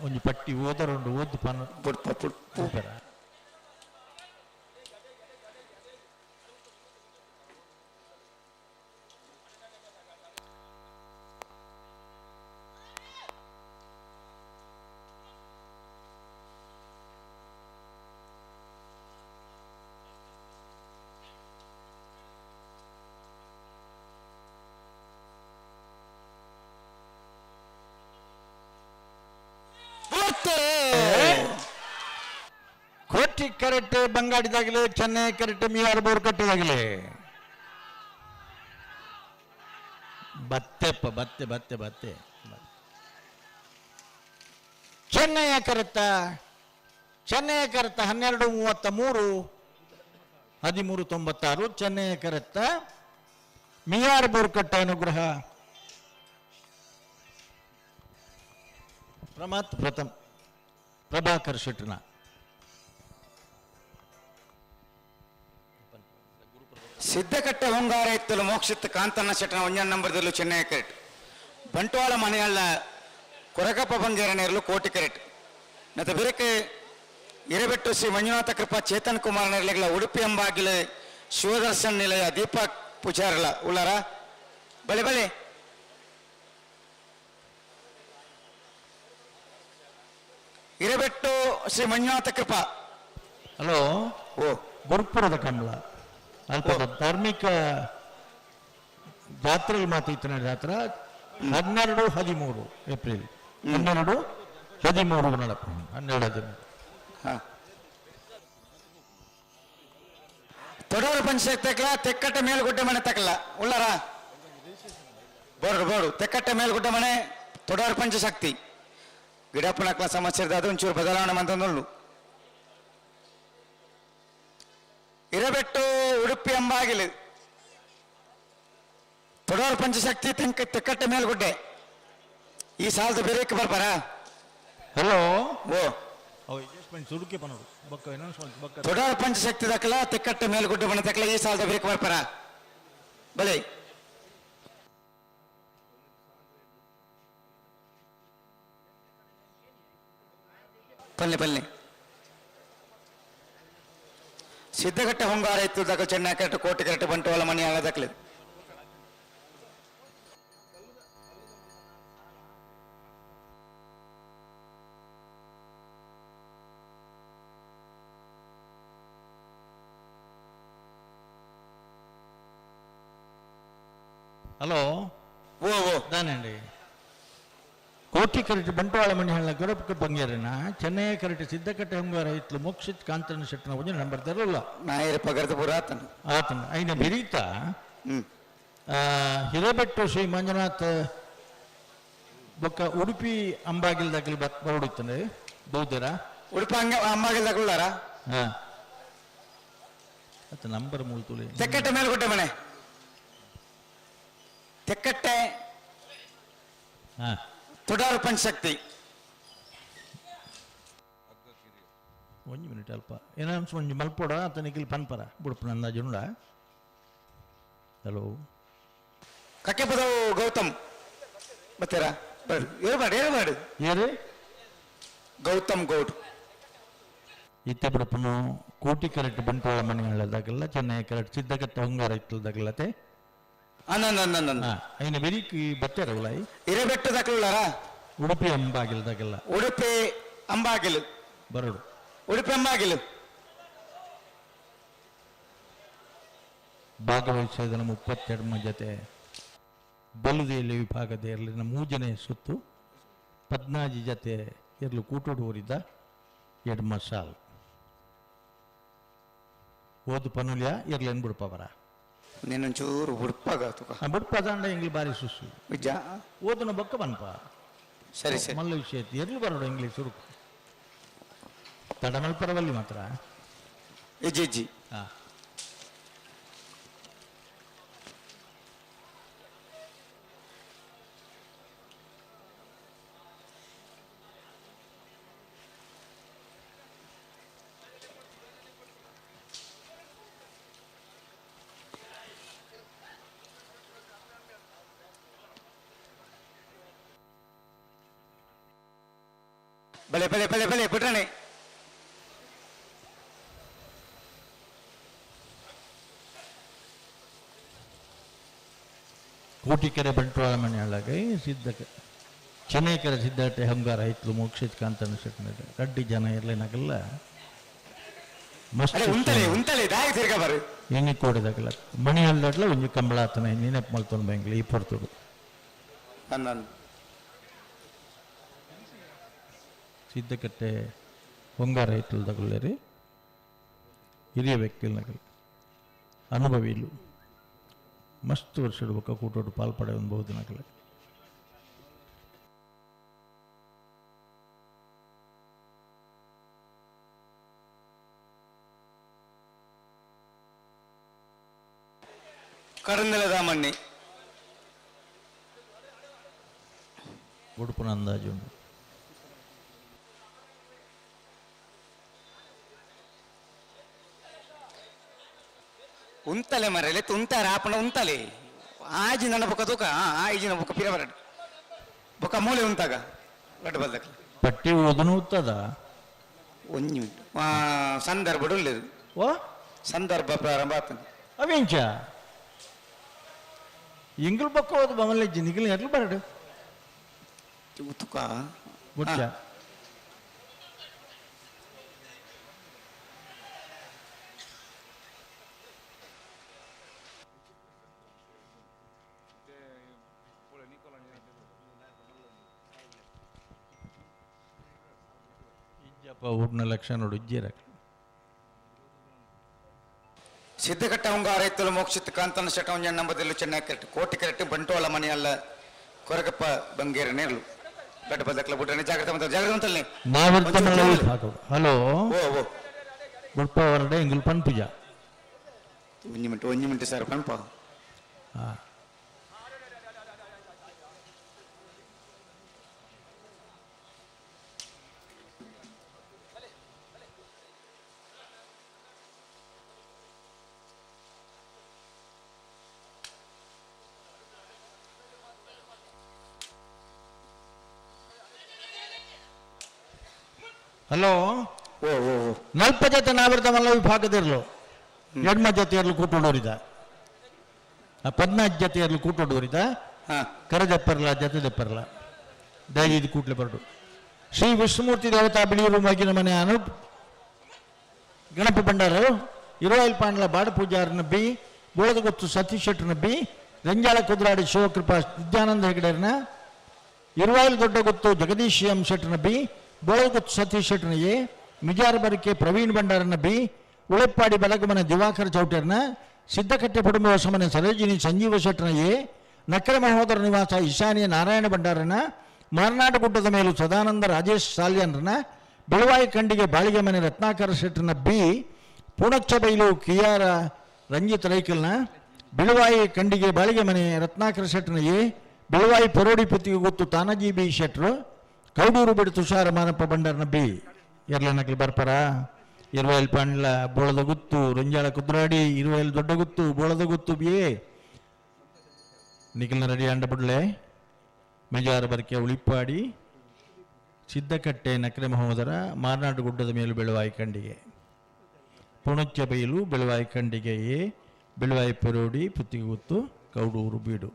ಒಂಜಿ ಪಟ್ಟಿ ಓದರುಂಡು ಓದ್ದು ಪನ ಪುಡ್ ಪುಡ್ ಪುಡ್ಪರ. ಕೋಟಿ ಕರೆಕ್ಟ್ ಬಂಗಾಡಿದಾಗಲೇ ಚೆನ್ನೈ ಕರೆಕ್ಟ್ ಮಿಯಾರ್ ಬೋರ್ ಕಟ್ಟಿದಾಗಲೇ ಬತ್ತೆಪ್ಪ ಬತ್ತೆ ಬತ್ತೆ ಬತ್ತೆ ಚೆನ್ನೈಯ ಕರೆತ್ತ ಚೆನ್ನೈಯ ಕರೆತ್ತ 12:33 13:96 ಚೆನ್ನೈಯ ಕರೆತ್ತ ಮಿಯಾರ್ ಬೋರ್ ಕಟ್ಟ ಅನುಗ್ರಹ ಪ್ರಮಾತ್ ಪ್ರಥಮ್ ಪ್ರಭಾಕರ್ ಶೆಟ್ಟನ. ಸಿದ್ದಕಟ್ಟೆ ಹೊಂಗಾರ ಎತ್ತಲು ಮೋಕ್ಷಿತ್ ಕಾಂತಣ್ಣ ಶೆಟ್ಟನ ಒಂಜನ್ ನಂಬರ್ದಲ್ಲೂ ಚೆನ್ನೈ ಕರೆಕ್ಟ್ ಬಂಟ್ವಾಳ ಮನೆಯಲ್ಲ ಕೊರಗಪ್ಪ ಬಂಗೇರನೇರಲು ಕೋಟಿ ಕರೆಕ್ಟ್ ಮತ್ತು ಬಿರಕೆ ಇರಬೆಟ್ಟು ಶ್ರೀ ಮಂಜುನಾಥ ಕೃಪಾ ಚೇತನ್ ಕುಮಾರ್ ನೇರ್ಲೆಗಳ ಉಡುಪಿ ಎಂಬಾಗಿಲೆ ಶಿವದರ್ಶನ್ ನಿಲಯ ದೀಪಕ್ ಪೂಜಾರಲ ಉಳ್ಳಾರ ಬಲೆ ಬಲೆ ಇರಬೆಟ್ಟು ಶ್ರೀ ಮಂಜುನಾಥ ಕೃಪಾ. ಹಲೋ ಓ ಗುರುಪುರದ ಕಮಲ ಅಲ್ಪ ಧಾರ್ಮಿಕ ಜಾತ್ರೆ ಮಾತಿತ್ತಿನ ಜಾತ್ರೆ 12, 13 ಏಪ್ರಿಲ್ 12, 13 ನಡಪ 12, 13. ತೊಡೂರು ಪಂಚಾಯತ್ ತಕ್ಕಲ ತೆಕ್ಕಟ್ಟೆ ಮೇಲ್ಗುಡ್ಡೆ ಮನೆ ತಕ್ಕಲ ಉಳ್ಳಾರ ಬೋರ್ಡು ಬೋರ್ಡು ತೆಕ್ಕಟ್ಟೆ ಮೇಲ್ಗುಡ್ಡೆ ಮನೆ ತೊಡೂರು ಪಂಚಶಕ್ತಿ ಗಿಡಪ್ಪನಕ್ಕಲ ಸಮಸ್ಯೆ ಅದು ಒಂಚೂರು ಬದಲಾವಣೆ ಮಂತಂದುಳ್ಳು. ಇರಬೆಟ್ಟು ಉಡುಪಿ ಎಂಬಾಗಿಲು ತೊಡಾರು ಪಂಚಶಕ್ತಿ ತೆಂಕ ತೆಕ್ಕಟ್ಟೆ ಮೇಲ್ಗುಡ್ಡೆ ಈ ಸಾಲದ ಬೇರೆಕ್ಕೆ ಬರ್ಬಾರ. ಹಲೋ. ಓ. ಅವು ಅಡ್ಜಸ್ಟ್ಮೆಂಟ್ ಸುರುಕೆ ಪನೋಡು ಬೊಕ್ಕ ಅನೌನ್ಸ್ಮೆಂಟ್ ಬೊಕ್ಕ. ತೊಡಾರು ಪಂಚಶಕ್ತಿ ದಕ್ಕಲ ತೆಕ್ಕಟ್ಟೆ ಮೇಲ್ಗುಡ್ಡೆ ಬಣ್ಣ ತಕ್ಕಲ ಈ ಸಾಲದ ಬೇರೆಕ್ಕೆ ಬರ್ಬಾರ ಬಲೆ. ಪಲ್ಲೆ ಪಲ್ಲೆ ಸಿದ್ಧಗಟ್ಟೆ ಹೊಂಗಾರ ಇತ್ತು ದಕ್ಕಲು ಚೆನ್ನೈ ಕರೆಕ್ಟ್ ಕೋಟೆ ಕರೆಕ್ಟ್ ಬಂಟವಾಳ ಮಣಿ ಅಲ್ಲ ದಕ್ಕಲು. ಹಲೋ. ಓ ಓ. ದಾನಂడి ಕೋಟಿ ಕರೆಟ್ ಬಂಟ್ವಾಳ ಮಣಿಹಳ್ಳ ಗೊರಪ್ಪ ಬಂಗೇರನ ಚೆನ್ನೈ ಕರೆಟ್ ಸಿದ್ದಕಟ್ಟೆ ಹೊಂಗಾರ ಇತ್ಲು ಮೋಕ್ಷಿತ್ ಕಾಂತನ ಶೆಟ್ಟನ ಒಂಜಿ ನಂಬರ್ ತರಲ್ಲ. ನಾಯರ ಪಗರದ ಪೂರ ಆತನ. ಆತನ ಐನ ಬಿರೀತ. ಹ್ಮ್. ಹಿರೇಬೆಟ್ಟು ಶ್ರೀ ಮಂಜುನಾಥ್ ಬೊಕ್ಕ ಉಡುಪಿ ಅಂಬಾಗಿಲ್ದಾಗಲಿ ಬರಡುತ್ತಾನೆ ಬೌದ್ಧರ. ಉಡುಪಿ ಹಂಗ ಅಮ್ಮಾಗಿಲ್ ದಕ್ಕಲಾರ. ಹಾಂ ಅತ್ತ ನಂಬರ್ ಮೂಲ್ತುಲಿ. ತೆಕ್ಕಟ್ಟೆ ಮೇಲ್ಗುಡ್ಡೆ ಮನೆ ತೆಕ್ಕಟ್ಟೆ. ಹಾಂ. ತೊಡಾರು ಪಂಚಶಕ್ತಿ. ಒಂಜಿ ಮಿನಿಟ್ ಅಲ್ಪ ಏನಾನ್ಸ್ ಒಂಜಿ ಮಲ್ಪೋಡ ಆತನಿಗೆ ಪನ್ಪರ ಬುಡುಪು ನನ್ನ ಜುಂಡ. ಹಲೋ. ಕಕ್ಕೆಪದವು ಗೌತಮ್ ಬರ್ತೀರಾ? ಬರ್ರಿ, ಹೇಳ್ಬೇಡಿ ಹೇಳ್ಬೇಡಿ. ಏರು? ಗೌತಮ್ ಗೌಡ್. ಇತ್ತೆ ಬುಡುಪನು ಕೋಟಿ ಕರೆಕ್ಟ್ ಬಂಟ್ವಾಳ ಮನೆಗಳದಾಗಲ್ಲ ಚೆನ್ನೈ ಕರೆಕ್ಟ್ ಸಿದ್ದಕಟ್ಟೆ ಹೊಂಗಾರ ಇತ್ತಲ್ದಾಗಲ್ಲತೆ. ಅನ್ನಂದ. ಹಾಂ ಐನ ಬೆರಿಕ್ ಬತ್ತಾರವಲ್ಲ. ಹಿರೇಬೆಟ್ಟು ದಕ್ಕಲಾರ. ಉಡುಪಿ ಅಂಬಾಗಿಲ್ದಾಗೆಲ್ಲ. ಉಡುಪಿ ಅಂಬಾಗಿಲು. ಬರಡು. ಉಡುಪಿ ಅಂಬಾಗಿಲು. ಭಾಗವಹಿಸಿದ ನಮ್ಮ 32 ಜೊತೆ ಬಲುದೆಯಲ್ಲಿ ವಿಭಾಗದ ಇರಲಿನ ಮೂಜನೆ ಸುತ್ತು ಪದ್ನಾಜಿ ಜೊತೆ ಇರಲು ಕೂಟೋಡು ಊರಿದ್ದ ಎಡ್ಮ ಸಾಲ್ ಓದು ಪನುಲ್ಯ ಇರ್ಲೇನು ಬಿಡ್ಪವರ. ನಿನ್ನೊಂಚೂರು ಉಡುಪಾಗ ತುಕ. ಬಿಡ್ಪ ದಾಂಡ ಇಂಗ್ಲಿ ಬಾರಿ ಸುಸು. ವಿಜ್ಜ. ಓದನ ಬೊಕ್ಕ ಬನ್ಪ. ಸರಿ ಸರಿ. ಮಲ್ಲ ವಿಷಯ ಎರ್ಲು ಬರೋಡು ಇಂಗ್ಲೀಷ್ ಸುರುಕು ತಡಮಲ್ಪರವಲ್ಲಿ ಮಾತ್ರ. ಇಜ್ಜಿ ಇಜ್ಜಿ. ಹಾಂ. ಬಲೆ ಬಲೆ ಬಲೆ ಬಲೆ ಬಿಟ್ರಣೆ. ಕೋಟಿಕೆರೆ ಬಂಟ್ವಾಳ ಮನೆಯೊಳಗೆ ಸಿದ್ಧ ಚೆನ್ನೈಕೆರೆ ಸಿದ್ಧಾಟೆ ಹಂಗಾರ ಐತ್ಲು ಮೋಕ್ಷಿತ್ ಕಾಂತನ ಶೆಟ್ಟನ ರಡ್ಡಿ ಜನ ಇರ್ಲೇನಾಗಲ್ಲ ಮಸ್ತ್. ಅರೆ ಉಂತಲೆ ಉಂತಲೆ ದಾಯಿ ತಿರ್ಗ ಬರು. ಎಣ್ಣೆ ಕೋಡಿದಾಗಲ್ಲ ಮಣಿ ಅಲ್ಲಡ್ಲ ಒಂಜಿ ಕಂಬಳಾತನ ನೆನಪು ಮಲ್ತೊಂದು ಬೆಂಗ್ಲಿ ಈ ಪೊರ್ತುಡು. ನನ್ನ. ಸಿದ್ಧಕಟ್ಟೆ ಹೊಂಗಾರ ಐತ್ಲದಗುಲ್ಲೇರಿ ಹಿರಿಯ ವ್ಯಕ್ತಿಲ್ನಗಲ್ ಅನುಭವಿ ಇಲ್ಲು ಮಸ್ತ್ ವರ್ಷ ಬೊಕ್ಕ ಕೂಟೋಡು ಪಾಲ್ಪಡೆ ಒಂದು ಬಹುದಿನಗಲ. ಕಡಂದಲ ದಾಮಣ್ಣಿ. ಉಡುಪುನ ಅಂದಾಜು ಉಂಡು. ಉಂತಲೆ ಮರೆಲೆ ಉಂತಾರೆ ಆಪಣ ಉಂತಲೆ ಆಜಿ ನನ್ನ ಬೊಕ್ಕ ತೂಕ ಆಯ್ಜಿನ ಬೊಕ್ಕ ಪಿರ ಬರಡು ಬೊಕ್ಕ ಮೂಲೆ ಉಂತಾಗ ಲಡ್ಡು ಬಲ್ದಕ್ಲೆ. ಪಟ್ಟಿ ಓದನು ಉತ್ತದ. ಒಂಜಿ ಮಿನಿಟ್ ಸಂದರ್ಭ ಉಳ್ಳೇದು. ಓ. ಸಂದರ್ಭ ಪ್ರಾರಂಭ ಆತನ. ಅವೆಂಚ ಇಂಗ್ಲು ಬೊಕ್ಕ ಓದು ಬಮಲೆಜ್ಜಿ ನಿಗಲ್ ಎರ್ಲು ಬರಡು. ತುಕ. ಬುಡ್ಚ. ಇಜ್ಜಪ್ಪ ಊರ್ನ ಲಕ್ಷ ನೋಡು ಇಜ್ಜಿರ. ಸಿದ್ಧಘಟ್ಟ ಹೊಂಗಾರ ಎತ್ತಲು ಮೋಕ್ಷಿತ್ ಕಾಂತನ ಶಟವಂಜ ನಂಬದಲ್ಲೂ ಚೆನ್ನೈ ಕರೆಕ್ಟ್ ಕೋಟಿ ಕರೆಕ್ಟ್ ಬಂಟೋಳ ಮನೆಯಲ್ಲ ಕೊರಗಪ್ಪ ಬಂಗೇರ ನೇರ್ಲು ಗಡ್ಡ ಬದಕ್ಲ ಬಿಟ್ರೆ ಜಾಗ್ರತೆ ಮಂತ ಜಾಗ್ರತೆ ಮಂತಲ್ಲಿ. ನಾವರ್ತಮಲ್ಲ ವಿಭಾಗ. ಹಲೋ. ಓ ಓ. ಬುಡ್ಪ ಹೊರಡೆ ಇಂಗ್ಲು ಪನ್ಪುಜ. ಒಂಜಿ ಮಿನಿಟ್ ಒಂಜಿ ಮಿನಿಟ್ ಸರ್ ಪನ್ಪ. ಹಾಂ. ಹಲೋ ಓ ಓ ಓ ನಲ್ಪ ಜೊತೆ ನಾವಿರ್ತ ಮಲ್ಲ ವಿಭಾಗದಿರ್ಲು ಎಡ್ಮ ಜೊತೆಯರ್ಲು ಕೂಟೋಡೋರಿದ ಪದ್ನಾಲ್ಕು ಜೊತೆಯರ್ಲು ಕೂಟೋಡೋರಿದ ಹಾ ಕರದೆಪ್ಪರ್ಲ ಜತೆದೆಪ್ಪರ್ಲ ದಯವಿದು ಕೂಟ್ಲೆ ಬರಡು ಶ್ರೀ ವಿಷ್ಣುಮೂರ್ತಿ ದೇವತಾ ಬಿಳಿಯೂರು ಮಗಿನ ಮನೆ ಅನುಪ್ ಗಣಪ ಭಂಡಾರರು ಇರುವಾಯಿಲ್ ಪಾಂಡ್ಲ ಬಾಡ ಪೂಜಾರನ ಬಿ ಬೋಳದಗೊತ್ತು ಸತೀಶ್ ಶೆಟ್ಟರ್ನ ಬಿ ರಂಜಾಳ ಕುದ್ರಾಡಿ ಶಿವಕೃಪಾ ವಿದ್ಯಾನಂದ ಹೆಗಡೆರ್ನ ಇರುವಾಯಿಲ್ ದೊಡ್ಡಗುತ್ತು ಜಗದೀಶ್ ಎಂ ಶೆಟ್ಟರ್ನ ಬಿ ಬೋಳದಗುತ್ತು ಸತೀಶ್ ಶೆಟ್ಟರ್ನ ಎ ಮಿಜಾರ ಬರಿಕೆ ಪ್ರವೀಣ್ ಭಂಡಾರನ ಬಿ ಉಳೆಪ್ಪಾಡಿ ಬಲಗಮನ ದಿವಾಕರ್ ಚೌಟರ್ನ ಸಿದ್ದಕಟ್ಟೆ ಕುಟುಂಬ ಹೊಸಮನೆ ಸರೋಜಿನಿ ಸಂಜೀವ ಶೆಟ್ಟರ್ನ ಎ ನಕ್ಕರ ಮಹೋದರ ನಿವಾಸ ಈಶಾನ್ಯ ನಾರಾಯಣ ಭಂಡಾರನ ಮಾರನಾಡು ಗುಡ್ಡದ ಮೇಲೂ ಸದಾನಂದ ರಾಜೇಶ್ ಸಾಲ್ಯನ್ರನ ಬೆಳವಾಯಿ ಖಂಡಿಗೆ ಬಾಳಿಗೆ ಮನೆ ರತ್ನಾಕರ ಶೆಟ್ಟರ್ನ ಬಿ ಪೂಣಚ್ಚಬೈಲು ಕಿಯಾರ ರಂಜಿತ್ ರೈಕಲ್ನ ಬೆಳುವಾಯಿ ಖಂಡಿಗೆ ಬಾಳಿಗೆ ಮನೆ ರತ್ನಾಕರ ಶೆಟ್ಟರ್ನ ಎ ಬೆಳುವಾಯಿ ಪರೋಡಿ ಪುತ್ತಿಗೆ ಗೊತ್ತು ತಾನಾಜಿ ಬಿ ಶೆಟ್ರು ಕೌಡೂರು ಬಿಡು ತುಷಾರ ಮಾನಪ್ಪ ಭಂಡಾರನ ಬಿ ಎರ್ಲ ನಕಲಿ ಬರ್ಪರ ಇರುವೈಲ್ ಪಾಂಡ್ಲ ಬೋಳದ ಗುತ್ತು ರಂಜಾಳ ಕುದ್ರಾಡಿ ಇರುವೈಲ್ ದೊಡ್ಡ ಗುತ್ತು ಬೋಳದ ಗುತ್ತು ಬಿ ಎ ನಿಖಿಲ್ನ ರೆಡಿ ಅಂಡ ಬಿಡ್ಲೆ ಮೆಜಾರ ಬರಕೆ ಉಳಿಪಾಡಿ ಸಿದ್ದಕಟ್ಟೆ ನಕ್ರೆ ಮಹೋದರ ಮಾರನಾಡು ಗುಡ್ಡದ ಮೇಲೂ ಬೆಳುವಾಯಿ ಖಂಡಿಗೆ ಪುಣಚ್ಚ ಬೈಲು ಬೆಳುವಾಯಿ ಖಂಡಿಗೆ ಎ ಬೆಳುವಾಯಿ ಪರೋಡಿ ಪುತ್ತಿಗುತ್ತು ಕೌಡೂರು ಬೀಡು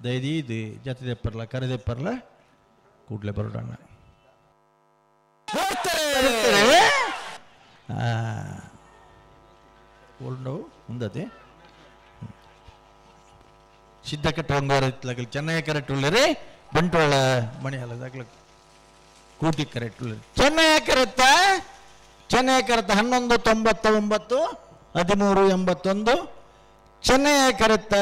ದಯದೀದು ಜತೆದೆಪ್ಪರ್ಲ ಕರೆದೆಪ್ಪರ್ಲ ಕೂಡ್ಲೆ ಬರೋಡಣ್ಣ ಓಲ್ಡವು ಮುಂದತೆ ಸಿದ್ದಕಟ್ಟೆ ಹೊಂಗಾರ ಇತ್ತಲಾಗಲಿ ಚೆನ್ನೈ ಕರೆಕ್ಟ್ ಉಳ್ಳರೆ ಬಂಟ್ವಾಳ ಮಣಿ ಅಲ್ಲದಾಗ್ಲ ಕೂಟಿ ಕರೆಕ್ಟ್ ಉಳ್ಳರೆ ಚೆನ್ನೈ ಕರೆತ್ತ ಚೆನ್ನೈ ಕರೆತ್ತ 11 99 13 81 ಚೆನ್ನೈ ಕರೆತ್ತ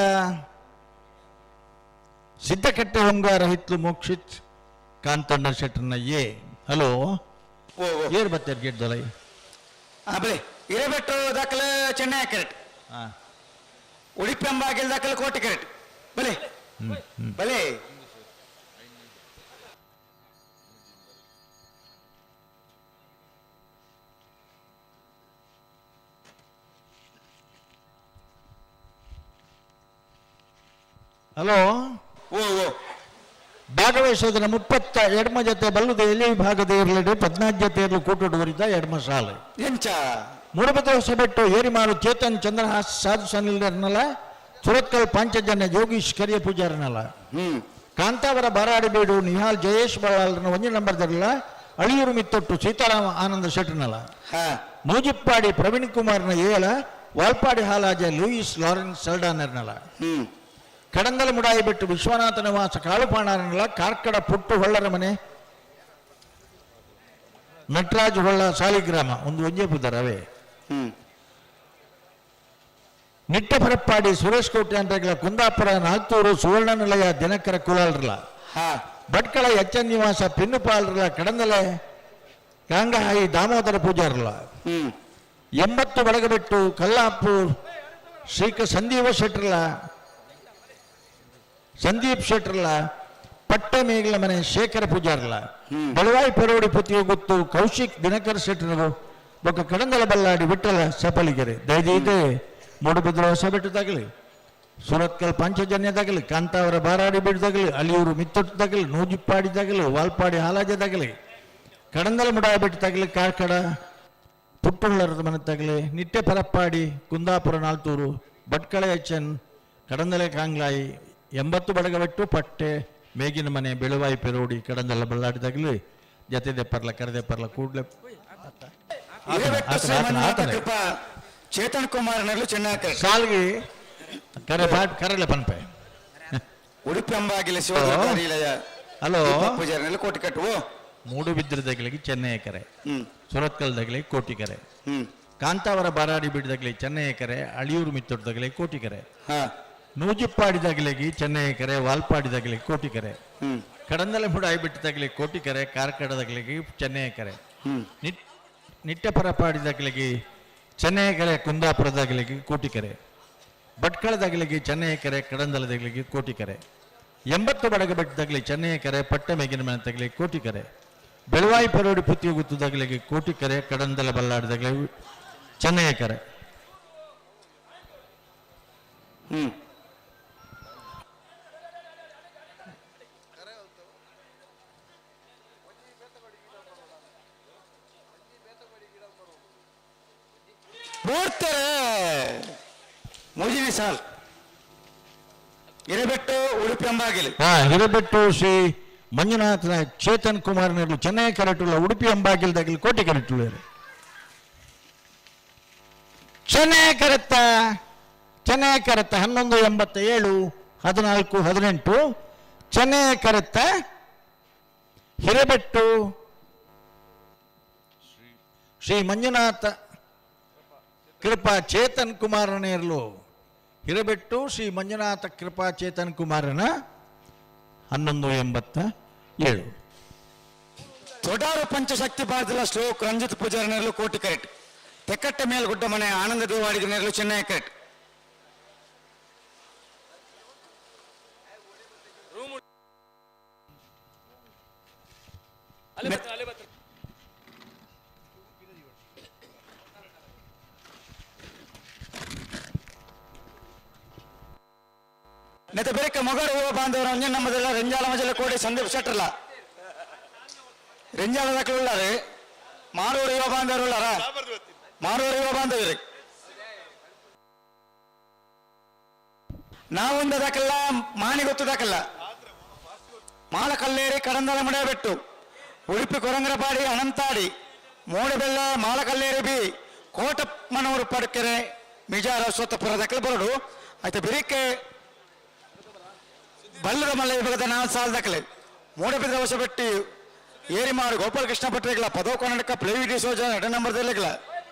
ಸಿದ್ದಕಟ್ಟೆ ಹೊಂಗಾರ ಹಿತ್ಲು ಮೋಕ್ಷಿತ್ ಕಾಂತಣ್ಣ ಶೆಟ್ಟರ್ನ ಎ ಹಲೋ ಓ ಓ ಏರ್ ಬತ್ತಾರೆ ಗೇಟ್ ದೊಲೈ ಹಾ ಬಲೆ ಹಿರೇಬೆಟ್ಟು ದಾಖಲೆ ಚೆನ್ನೈ ಕರೆಕ್ಟ್ ಹಾಂ ಉಡುಪಿ ಅಂಬಾಗಿಲ್ ದಾಖಲೆ ಕೋಟೆ ಕರೆಕ್ಟ್ ಬಲೆ ಬಲೆ ಹಲೋ ಓ ಓ ಭಾಗವಹಿಸೋದರ 32 ಜೊತೆ ಬಲ್ಲುದ ಎಲ್ಲಿ ವಿಭಾಗದ ಇರಲಿಡಿ 14 ಜೊತೆ ಇರಲು ಕೂಟುಡುವರಿದ್ದ ಎಡ್ಮ ಸಾಲೆ ಎಂಚ ಮೂಡಬದ ಹೊಸಬೆಟ್ಟು ಏರಿಮಾರು ಚೇತನ್ ಚಂದ್ರಹಾಸ್ ಸಾಧು ಸನಿಲ್ರನಲ್ಲ ಸುರತ್ಕಲ್ ಪಾಂಚಜನ್ಯ ಯೋಗೀಶ್ ಕರಿಯ ಪೂಜಾರನಲ್ಲ ಹ್ಮ್ ಕಾಂತಾವರ ಬಾರಾಡಿಬೀಡು ನಿಹಾಲ್ ಜಯೇಶ್ ಬಳ್ಳಾಲ್ರನ ಒಂಜಿ ನಂಬರ್ದಲ್ಲ ಅಳಿಯೂರು ಮಿತ್ತೊಟ್ಟು ಸೀತಾರಾಮ ಆನಂದ ಶೆಟ್ಟರ್ನಲ್ಲ ಹಾ ಮೂಜಿಪ್ಪಾಡಿ ಪ್ರವೀಣ್ ಕುಮಾರ್ನ ಏಳ ವಾಲ್ಪಾಡಿ ಹಾಲಾಜ ಲೂಯಿಸ್ ಲಾರೆನ್ಸ್ ಸಲ್ಡಾನರ್ನಲ್ಲ ಹ್ಮ್ ಕಡಂದಲ ಮುಡಾಯಿ ಬಿಟ್ಟು ವಿಶ್ವನಾಥ ನಿವಾಸ ಕಾಳುಪಾಣಾರನಲ್ಲ ಕಾರ್ಕಡ ಪುಟ್ಟು ಹೊಳ್ಳರ ಮನೆ ನಟರಾಜ್ ಹೊಳ್ಳ ಸಾಲಿಗ್ರಾಮ ಒಂದು ಒಂಜೇ ಪುದರ್ ಅವೇ ಹ್ಮ್ ನಿಟ್ಟ ಪರಪ್ಪಾಡಿ ಸುರೇಶ್ ಕೋಟೆ ಅಂತಾಗಲ ಕುಂದಾಪುರ ನಾಲ್ತೂರು ಸುವರ್ಣ ನಿಲಯ ದಿನಕರ ಕುಲಾಲ್ರಲ ಹಾ ಭಟ್ಕಳ ಎಚ್ ಎನ್ ನಿವಾಸ ಪಿನ್ನುಪಾಲ್ರಲ ಕಡಂದಲೆ ಕಾಂಗಹಾಯಿ ದಾಮೋದರ ಪೂಜಾರಲ ಹ್ಮ್ 80 ಬಡಗಬೆಟ್ಟು ಕಲ್ಲಾಪುರ್ ಶ್ರೀಕ ಸಂದೀಪ ಶೆಟ್ಟರ್ಲ ಸಂದೀಪ್ ಶೆಟ್ಟರ್ಲ ಪಟ್ಟ ಮೇಗಲ ಮನೆ ಶೇಖರ ಪೂಜಾರ್ಲ ಬಳವಾಯಿ ಪರೋಡಿ ಪುತ್ತಿಗೆ ಗೊತ್ತು ಕೌಶಿಕ್ ದಿನಕರ್ ಶೆಟ್ಟರು ಬೊಕ್ಕ ಕಡಂದಲ ಬಲ್ಲಾಡಿ ವಿಠಲ ಸಪಲಿಗೆರೆ ದಯದೀದೆ ಮೂಡುಬಿದ್ರ ಹೊಸಬೆಟ್ಟು ತಗಲಿ ಸುರತ್ಕಲ್ ಪಂಚಜನ್ಯ ತಗಲಿ ಕಾಂತಾವರ ಬಾರಾಡಿ ಬೀಡು ತಗಲಿ ಅಳಿಯೂರು ಮಿತ್ತೊಟ್ಟು ತಗಲಿ ನೂಜಿಪ್ಪಾಡಿ ತಗಲಿ ವಾಲ್ಪಾಡಿ ಹಾಲಾಜ ತಗಲಿ ಕಡಂದಲ ಮುಡಾಬಿಟ್ಟು ತಗಲಿ ಕಾರ್ಕಡ ಪುಟ್ಟುಳ್ಳರದ ಮನೆ ತಗಲಿ ನಿಟ್ಟೆ ಪರಪ್ಪಾಡಿ ಕುಂದಾಪುರ ನಾಲ್ತೂರು ಭಟ್ಕಳ ಎಚ್ ಎನ್ ಕಡಂದಲೆ ಕಾಂಗ್ಲಾಯಿ 80 ಬಡಗಬೆಟ್ಟು ಪಟ್ಟೆ ಮೇಗಿನ ಮನೆ ಬೆಳುವಾಯಿ ಪೆರೋಡಿ ಕಡಂದಲ ಬಳ್ಳಾಡಿ ತಗಲಿ ಜತೆದೆ ಪರ್ಲ ಕರೆದೆ ಪರ್ಲ ಕೂಡ್ಲೆ ಹಿರೇಬೆಟ್ಟು ಶ್ರೀ ಆತನ, ಮಂಜುನಾಥ ಆತನೇ. ಕೃಪಾ ಚೇತನ್ ಕುಮಾರ್ ನರ್ಲು ಚೆನ್ನೈ ಕರೆಕ್ಟ್ ಸಾಲ್ಗಿ ಕರೆ ಪಾಟ್ ಕರೆಲೆ ಪನ್ಪೆ ಉಡುಪಿ ಅಂಬಾಗಿಲ ಶಿವದುರ್ಗಾರಿಲಯ ಹಲೋ ಪೂಜಾರಿನಲ್ಲಿ ಕೋಟೆ ಕಟ್ಟು ಓ ಮೂಡುಬಿದ್ರ ತಗಲಿಗೆ ಚೆನ್ನೈ ಕರೆ ಹ್ಮ್ ಸುರತ್ಕಲ್ ತಗಲಿ ಕೋಟಿ ಕರೆ ಹ್ಮ್ ಕಾಂತಾವರ ಬಾರಾಡಿ ಬಿಡ್ದಗಲಿ ಚೆನ್ನೈ ಕರೆ ಅಳಿಯೂರು ಮಿತ್ತೊಟ್ಟು ತಗಲಿ ಕೋಟಿ ಕರೆ ಹಾ ನೂಜಿಪ್ಪಾಡಿ ತಗಲಿಗೆ ಚೆನ್ನೈ ಕರೆ ವಾಲ್ಪಾಡಿ ತಗಲಿ ಕೋಟಿ ಕರೆ ಹ್ಮ್ ಕಡಂದಲೆ ಮುಡಾಯಿ ಬಿಟ್ಟು ತಗಲಿ ಕೋಟಿ ಕರೆ ಕಾರ್ಕಡ ತಗಲಿಗೆ ಚೆನ್ನೈ ಕರೆ ಹ್ಮ್ ನಿಟ್ಟಪರಪಾಡಿ ತಗಲಿಗೆ ಚೆನ್ನೈ ಕರೆ ಕುಂದಾಪುರ ತಗಲಿಗೆ ಕೋಟಿ ಕರೆ ಭಟ್ಕಳ ತಗಲಿಗೆ ಚೆನ್ನೈ ಕರೆ ಕಡಂದಲ ತಗಲಿಗೆ ಕೋಟಿ ಕರೆ 80 ಬಡಗಬೆಟ್ಟು ತಗಲಿ ಚೆನ್ನೈ ಕರೆ ಪಟ್ಟ ಮೇಗಿನ ಮನೆ ತಗಲಿ ಕೋಟಿ ಕರೆ ಬೆಳವಾಯಿ ಪರೋಡಿ ಪುತ್ತಿಗೆ ಗುತ್ತು ತಗಲಿಗೆ ಕೋಟಿ ಕರೆ ಕಡಂದಲ ಬಲ್ಲಾಡಿ ತಗಲಿ ಚೆನ್ನೈ ಕರೆ ಹ್ಮ್ ಪೂರ್ತಾರೆ ಮೂಜಿನಿ ಸಾಲ್ ಹಿರೇಬೆಟ್ಟು ಉಡುಪಿ ಅಂಬಾಗಿಲು. ಹಿರೇಬೆಟ್ಟು ಶ್ರೀ ಮಂಜುನಾಥ ಚೇತನ್ ಕುಮಾರ್ ನೆರ್ಲು ಚೆನ್ನೈ ಕರೆಟುಳ್ಳ ಉಡುಪಿ ಅಂಬಾಗಿಲ್ದಾಗಲಿ ಕೋಟೆ ಕರೆಟುಳ್ಳರು. ಚೆನ್ನೈ ಕರೆತ್ತ ಚೆನ್ನೈ ಕರೆತ್ತ 11.87 14.18. ಚೆನ್ನೈ ಕರೆತ್ತ ಹಿರೇಬೆಟ್ಟು ಶ್ರೀ ಮಂಜುನಾಥ ಕೃಪಾ ಚೇತನ್ ಕುಮಾರನೇರ್ಲು ಹಿರೇಬೆಟ್ಟು ಶ್ರೀ ಮಂಜುನಾಥ ಕೃಪಾ ಚೇತನ್ ಕುಮಾರನ 11.87. ತೊಡಾರು ಪಂಚಶಕ್ತಿ ಭಾರತದ ಶ್ಲೋಕ್ ರಂಜಿತ್ ಪೂಜಾರಿ ನೆರಳು ಕೋಟಿ ಕರೆಟ್. ತೆಕ್ಕಟ್ಟೆ ಮೇಲ್ಗುಡ್ಡ ಮನೆ ಆನಂದ ದೇವಾಡಿಗೆ ನೆರಳು ಚೆನ್ನೈ ಕರೆಟ್. ನೆತ ಬೆರಕೆ ಮೊಗರು ಯುವ ಬಾಂಧವರು ಅಂಜನ್ ನಮ್ಮದೆಲ್ಲ ರೆಂಜಾಲ ಮಜಲ ಕೋಡಿ ಸಂದೀಪ್ ಶೆಟ್ಟರ್ಲ ರೆಂಜಾಲ ದಾಖಲೆ ಮಾರೂರು ಯುವ ಬಾಂಧವರು ಉಳ್ಳಾರ ಮಾರೂರು ಯುವ ಬಾಂಧವರು ನಾವೊಂದು ದಾಖಲ್ಲ ಮಾನಿ ಗೊತ್ತು ದಾಖಲ್ಲ ಮಾಲಕಲ್ಲೇರಿ ಕಡಂದಲ ಮಡೆಬೆಟ್ಟು ಉಡುಪಿ ಕೊರಂಗರಪಾಡಿ ಅನಂತಾಡಿ ಮೂಡಬೆಲ್ಲ ಮಾಲಕಲ್ಲೇರಿ ಬಿ ಕೋಟಮ್ಮನವರು ಪಡಕೆರೆ ಮಿಜಾರ ಸ್ವತಪುರ ದಾಖಲೆ ಬರಡು ಆಯ್ತು ಬಿರಿಕೆ ಬಲ್ಲದ ಮಲ್ಲ ವಿಭಾಗದ ನಾಲ್ಕು ಸಾಲ ದಾಖಲೆ ಮೂಡಬಿದ್ರೆ ಹೊಸಬೆಟ್ಟಿ ಏರಿಮಾರು ಗೋಪಾಲಕೃಷ್ಣ ಭಟ್ರಿಗಳ ಪದವ ಕರ್ನಾಟಕ ಪ್ಲೇವಿ ಡಿ ಸೋಜ ಎರಡು ನಂಬರ್ದಲ್ಲಿಗಳ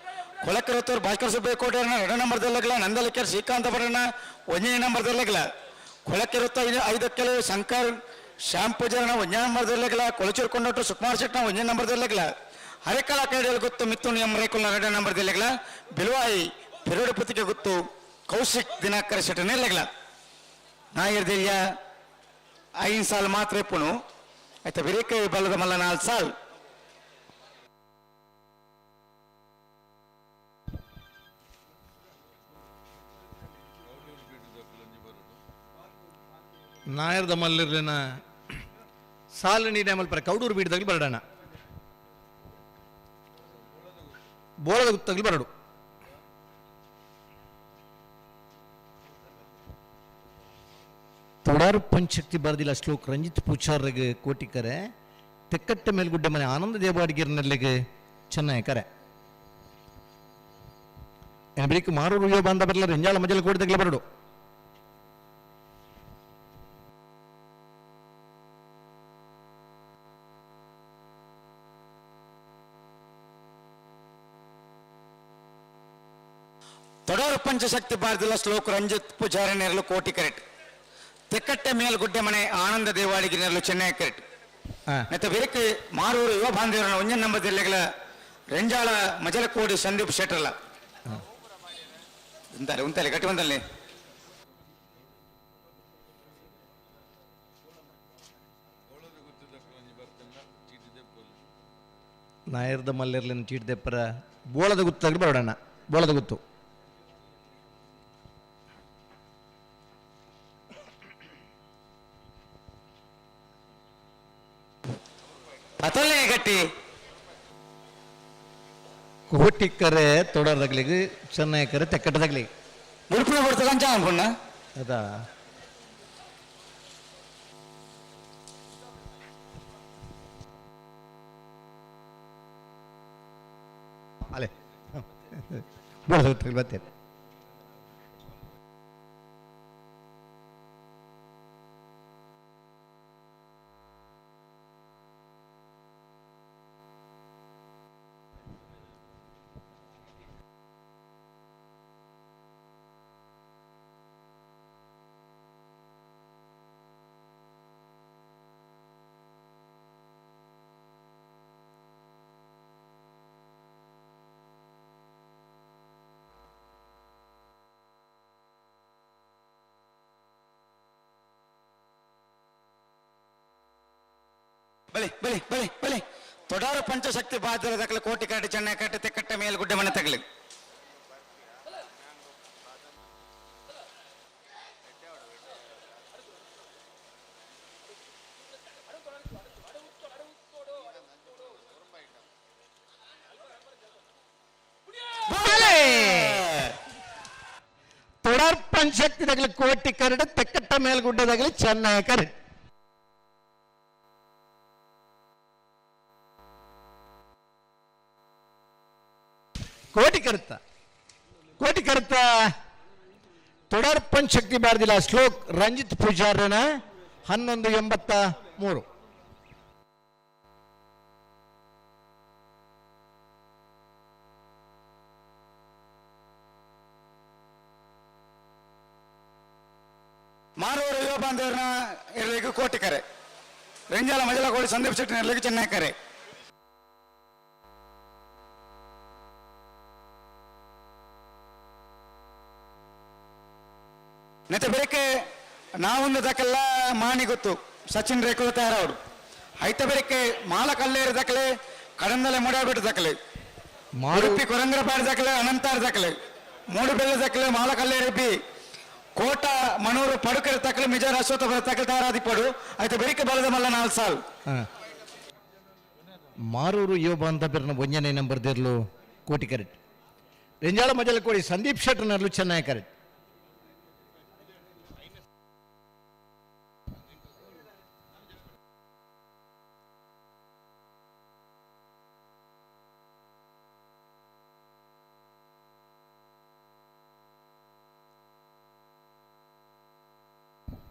ಕೊಳಕರತ್ತೂರು ಭಾಸ್ಕರ ಸುಬ್ಬಯ್ಯ ಕೋಟೆಯನ್ನ ಎರಡು ನಂಬರ್ದಲ್ಲಿಗಳ ನಂದಲಿಕೆರೆ ಶ್ರೀಕಾಂತ ಭಟ್ರನ್ನ ಒಂದನೇ ನಂಬರ್ದಲ್ಲಿಗಳ ಕೊಳಕೆರುತ್ತ ಐದಕ್ಕೆಲೆ ಶಂಕರ್ ಶ್ಯಾಮ್ ಪೂಜಾರನ ಒಂದನೇ ನಂಬರ್ದಲ್ಲಿಗಳ ಕೊಳಚೂರು ಕೊಂಡೋಟು ಸುಕುಮಾರ್ ಶೆಟ್ನ ಒಂದನೇ ನಂಬರ್ದಲ್ಲಿಗಳ ಹರಿಕಳ ಕೈಡಿಯಲ್ಲಿ ಗೊತ್ತು ಮಿಥುನ್ ಎಂ ರೇಕುಲ್ನ ಎರಡನೇ ನಂಬರ್ದಲ್ಲಿಗಳ ಬಿಲ್ವಾಯಿ ಪೆರೋಡು ಪುತ್ತಿಗೆ ಗೊತ್ತು ಕೌಶಿಕ್ ದಿನಾಕರ ಶೆಟ್ಟನೆಲ್ಲಗಳ ನಾಯಿರ್ದಿಲ್ಯ 5 ಸಾಲ್ ಮಾತ್ರ ಇಪ್ಪುನು ಆಯ್ತಾ ಬಿರಿಕೆ ಬಲ್ಲದ ಮಲ್ಲ 4 ಸಾಲ್. ನಾಯರ್ದ ಮಲ್ಲಿರ್ಲಿನ ಸಾಲು ನೀಡಿ ಮಲ್ಪರ ಕೌಡೂರು ಬೀಡ್ದಾಗಲಿ ಬರಡೋಣ ಬೋಳದ ಗುತ್ತಾಗಲಿ ಬರಡು. ತೊಡಾರು ಪಂಚಶಕ್ತಿ ಬರೆದಿಲ್ಲ ಶ್ಲೋಕ್ ರಂಜಿತ್ ಪೂಚಾರ್ಗೆ ಕೋಟಿಕರೆ ತೆಕ್ಕಟ್ಟೆ ಮೇಲ್ಗುಡ್ಡೆ ಮನೆ ಆನಂದ ದೇವಾಡಿಗಿರ್ನಲ್ಲಿಗೆ ಚೆನ್ನಾಗಿ ಕರೆ ಬಳಿಕ ಮಾರೂರು ಯುವ ಬಾಂಧ ಬರಲ್ಲ ರೆಂಜಾಳ ಮಜಲ ಕೋಟಿದಾಗಲೇ ಬರಡು. ತೊಡಾರು ಪಂಚಶಕ್ತಿ ಭಾರತದ ಶ್ಲೋಕ್ ರಂಜಿತ್ ಪೂಜಾರಿ ನೆರಳು ಕೋಟಿ ಕರೆಟ್ ತೆಕ್ಕಟ್ಟೆ ಮೇಲ್ಗುಡ್ಡೆ ಮನೆ ಆನಂದ ದೇವಾಡಿಗೆ ನೆರಳು ಚೆನ್ನೈ ಕರೆಟ್. ಮತ್ತೆ ಬೆರಕೆ ಮಾರೂರು ಯುವ ಬಾಂಧವರನ್ನ ಒಂಜನ್ ನಂಬರ್ ಜಿಲ್ಲೆಗಳ ರೆಂಜಾಳ ಮಜಲಕೋಡಿ ಸಂದೀಪ್ ಶೆಟ್ಟರ್ಲ ಉಂತಾಲೆ ಉಂತಾಲೆ ಗಟ್ಟಿ ಬಂದಲ್ಲಿ ನಾಯರ್ದ ಮಲ್ಲಿರ್ಲಿನ ಚೀಟ್ ದೆಪ್ಪರ ಬೋಳದ ಗುತ್ತಾಗಲಿ ಬರೋಣ ಬೋಳದ ಗುತ್ತು. ಪತಲೆ ಗಟ್ಟಿ ಕೋಟಿಕ್ಕರೆ ತೊಡರ್ದಗ್ಲಿಗೆ ಚೆನ್ನೈ ಕರೆ ತೆಕ್ಕಟ್ಟದಾಗ್ಲಿಗೆ ಉಡುಪಿ ಬರ್ತದ ಅಂಚ ಅನ್ಕೊಂಡ ಅದಾ ಅಲೆ ಬೋಳದ ಗುತ್ತಾಗಲಿ ಬರ್ತೇನೆ. ಬಲಿ ಬಲಿ ಬಲಿ ಬಲಿ ತೊಡಾರು ಪಂಚಶಕ್ತಿ ಬಾಧ್ಯರ ದಾಖಲೆ ಕೋಟಿ ಕಾಟಿ ಚೆನ್ನೈ ಕಟ್ಟೆ ತೆಕ್ಕಟ್ಟೆ ಮೇಲ್ಗುಡ್ಡೆ ಮನೆ ತಗಲಿ. ಬಲೆ! ಪಂಚಶಕ್ತಿದಾಗಲಿ ಕೋಟಿ ಕರಡು ತೆಕ್ಕಟ್ಟ ಮೇಲ್ಗುಡ್ಡದಾಗಲಿ ಚೆನ್ನೈ ಕರಡು. ಕೋಟಿ ಕರುತ್ತ ಕೋಟಿ ಕರುತ್ತ ತೊಡರ್ ಪಂಚಶಕ್ತಿ ಬಾರದಿಲ್ಲ ಶ್ಲೋಕ್ ರಂಜಿತ್ ಪೂಜಾರನ 11.83. ಮಾರೂರು ಯುವ ಬಾಂಧವರನ್ನ ಇರಲಿಕ್ಕೆ ಕೋಟಿ ಕರೆ, ರೆಂಜಾಲ ಮಜಲಕೋಡಿ ಸಂದೀಪ್ ಶೆಟ್ಟಿ ಇರಲಿಕ್ಕೆ ಚೆನ್ನೈ ಕರೆ. ನೆತ್ತ ಬೆರಕೆ ನಾವೊಂದು ದಕಲ್ಲ ಮಾಣಿ ಗೊತ್ತು ಸಚಿನ್ ರೇಖುಲ ತಯಾರವರು ಐತ ಬೆರಕೆ ಮಾಲ ಕಲ್ಲೇರು ದಕಲೆ ಕಡಂದಲೆ ಮುಡಾಬಿಟ್ಟು ದಕಲೆ ಉಡುಪಿ ಕೊರಂಗ್ರ ಪಾಡಿ ದಕಲೆ ಅನಂತಾರ್ ದಕಲೆ ಮೂಡುಬೆಲ್ಲ ದಕಲೆ ಮಾಲ ಕಲ್ಲೇರು ಬಿ ಕೋಟ ಮಣೂರು ಪಡುಕರ ತಕಲೆ ಮಿಜಾರ್ ಅಶ್ವಥ ತಕಲೆ ತಯಾರಾದಿಪ್ಪಡು ಐತ ಬೆರಿಕೆ ಬಲದ ಮಲ್ಲ 4 ಸಾಲು. ಮಾರೂರು ಯುವ ಬಾಂಧವ್ಯರನ್ನ ಒಂಜನೇ ನಂಬರ್ ದೇರ್ಲು ಕೋಟಿ ಕರೆಟ್, ರೆಂಜಾಳ ಮಜಲ ಕೋಡಿ ಸಂದೀಪ್ ಶೆಟ್ಟರ್ನಲ್ಲೂ ಚೆನ್ನೈ ಕರೆಟ್.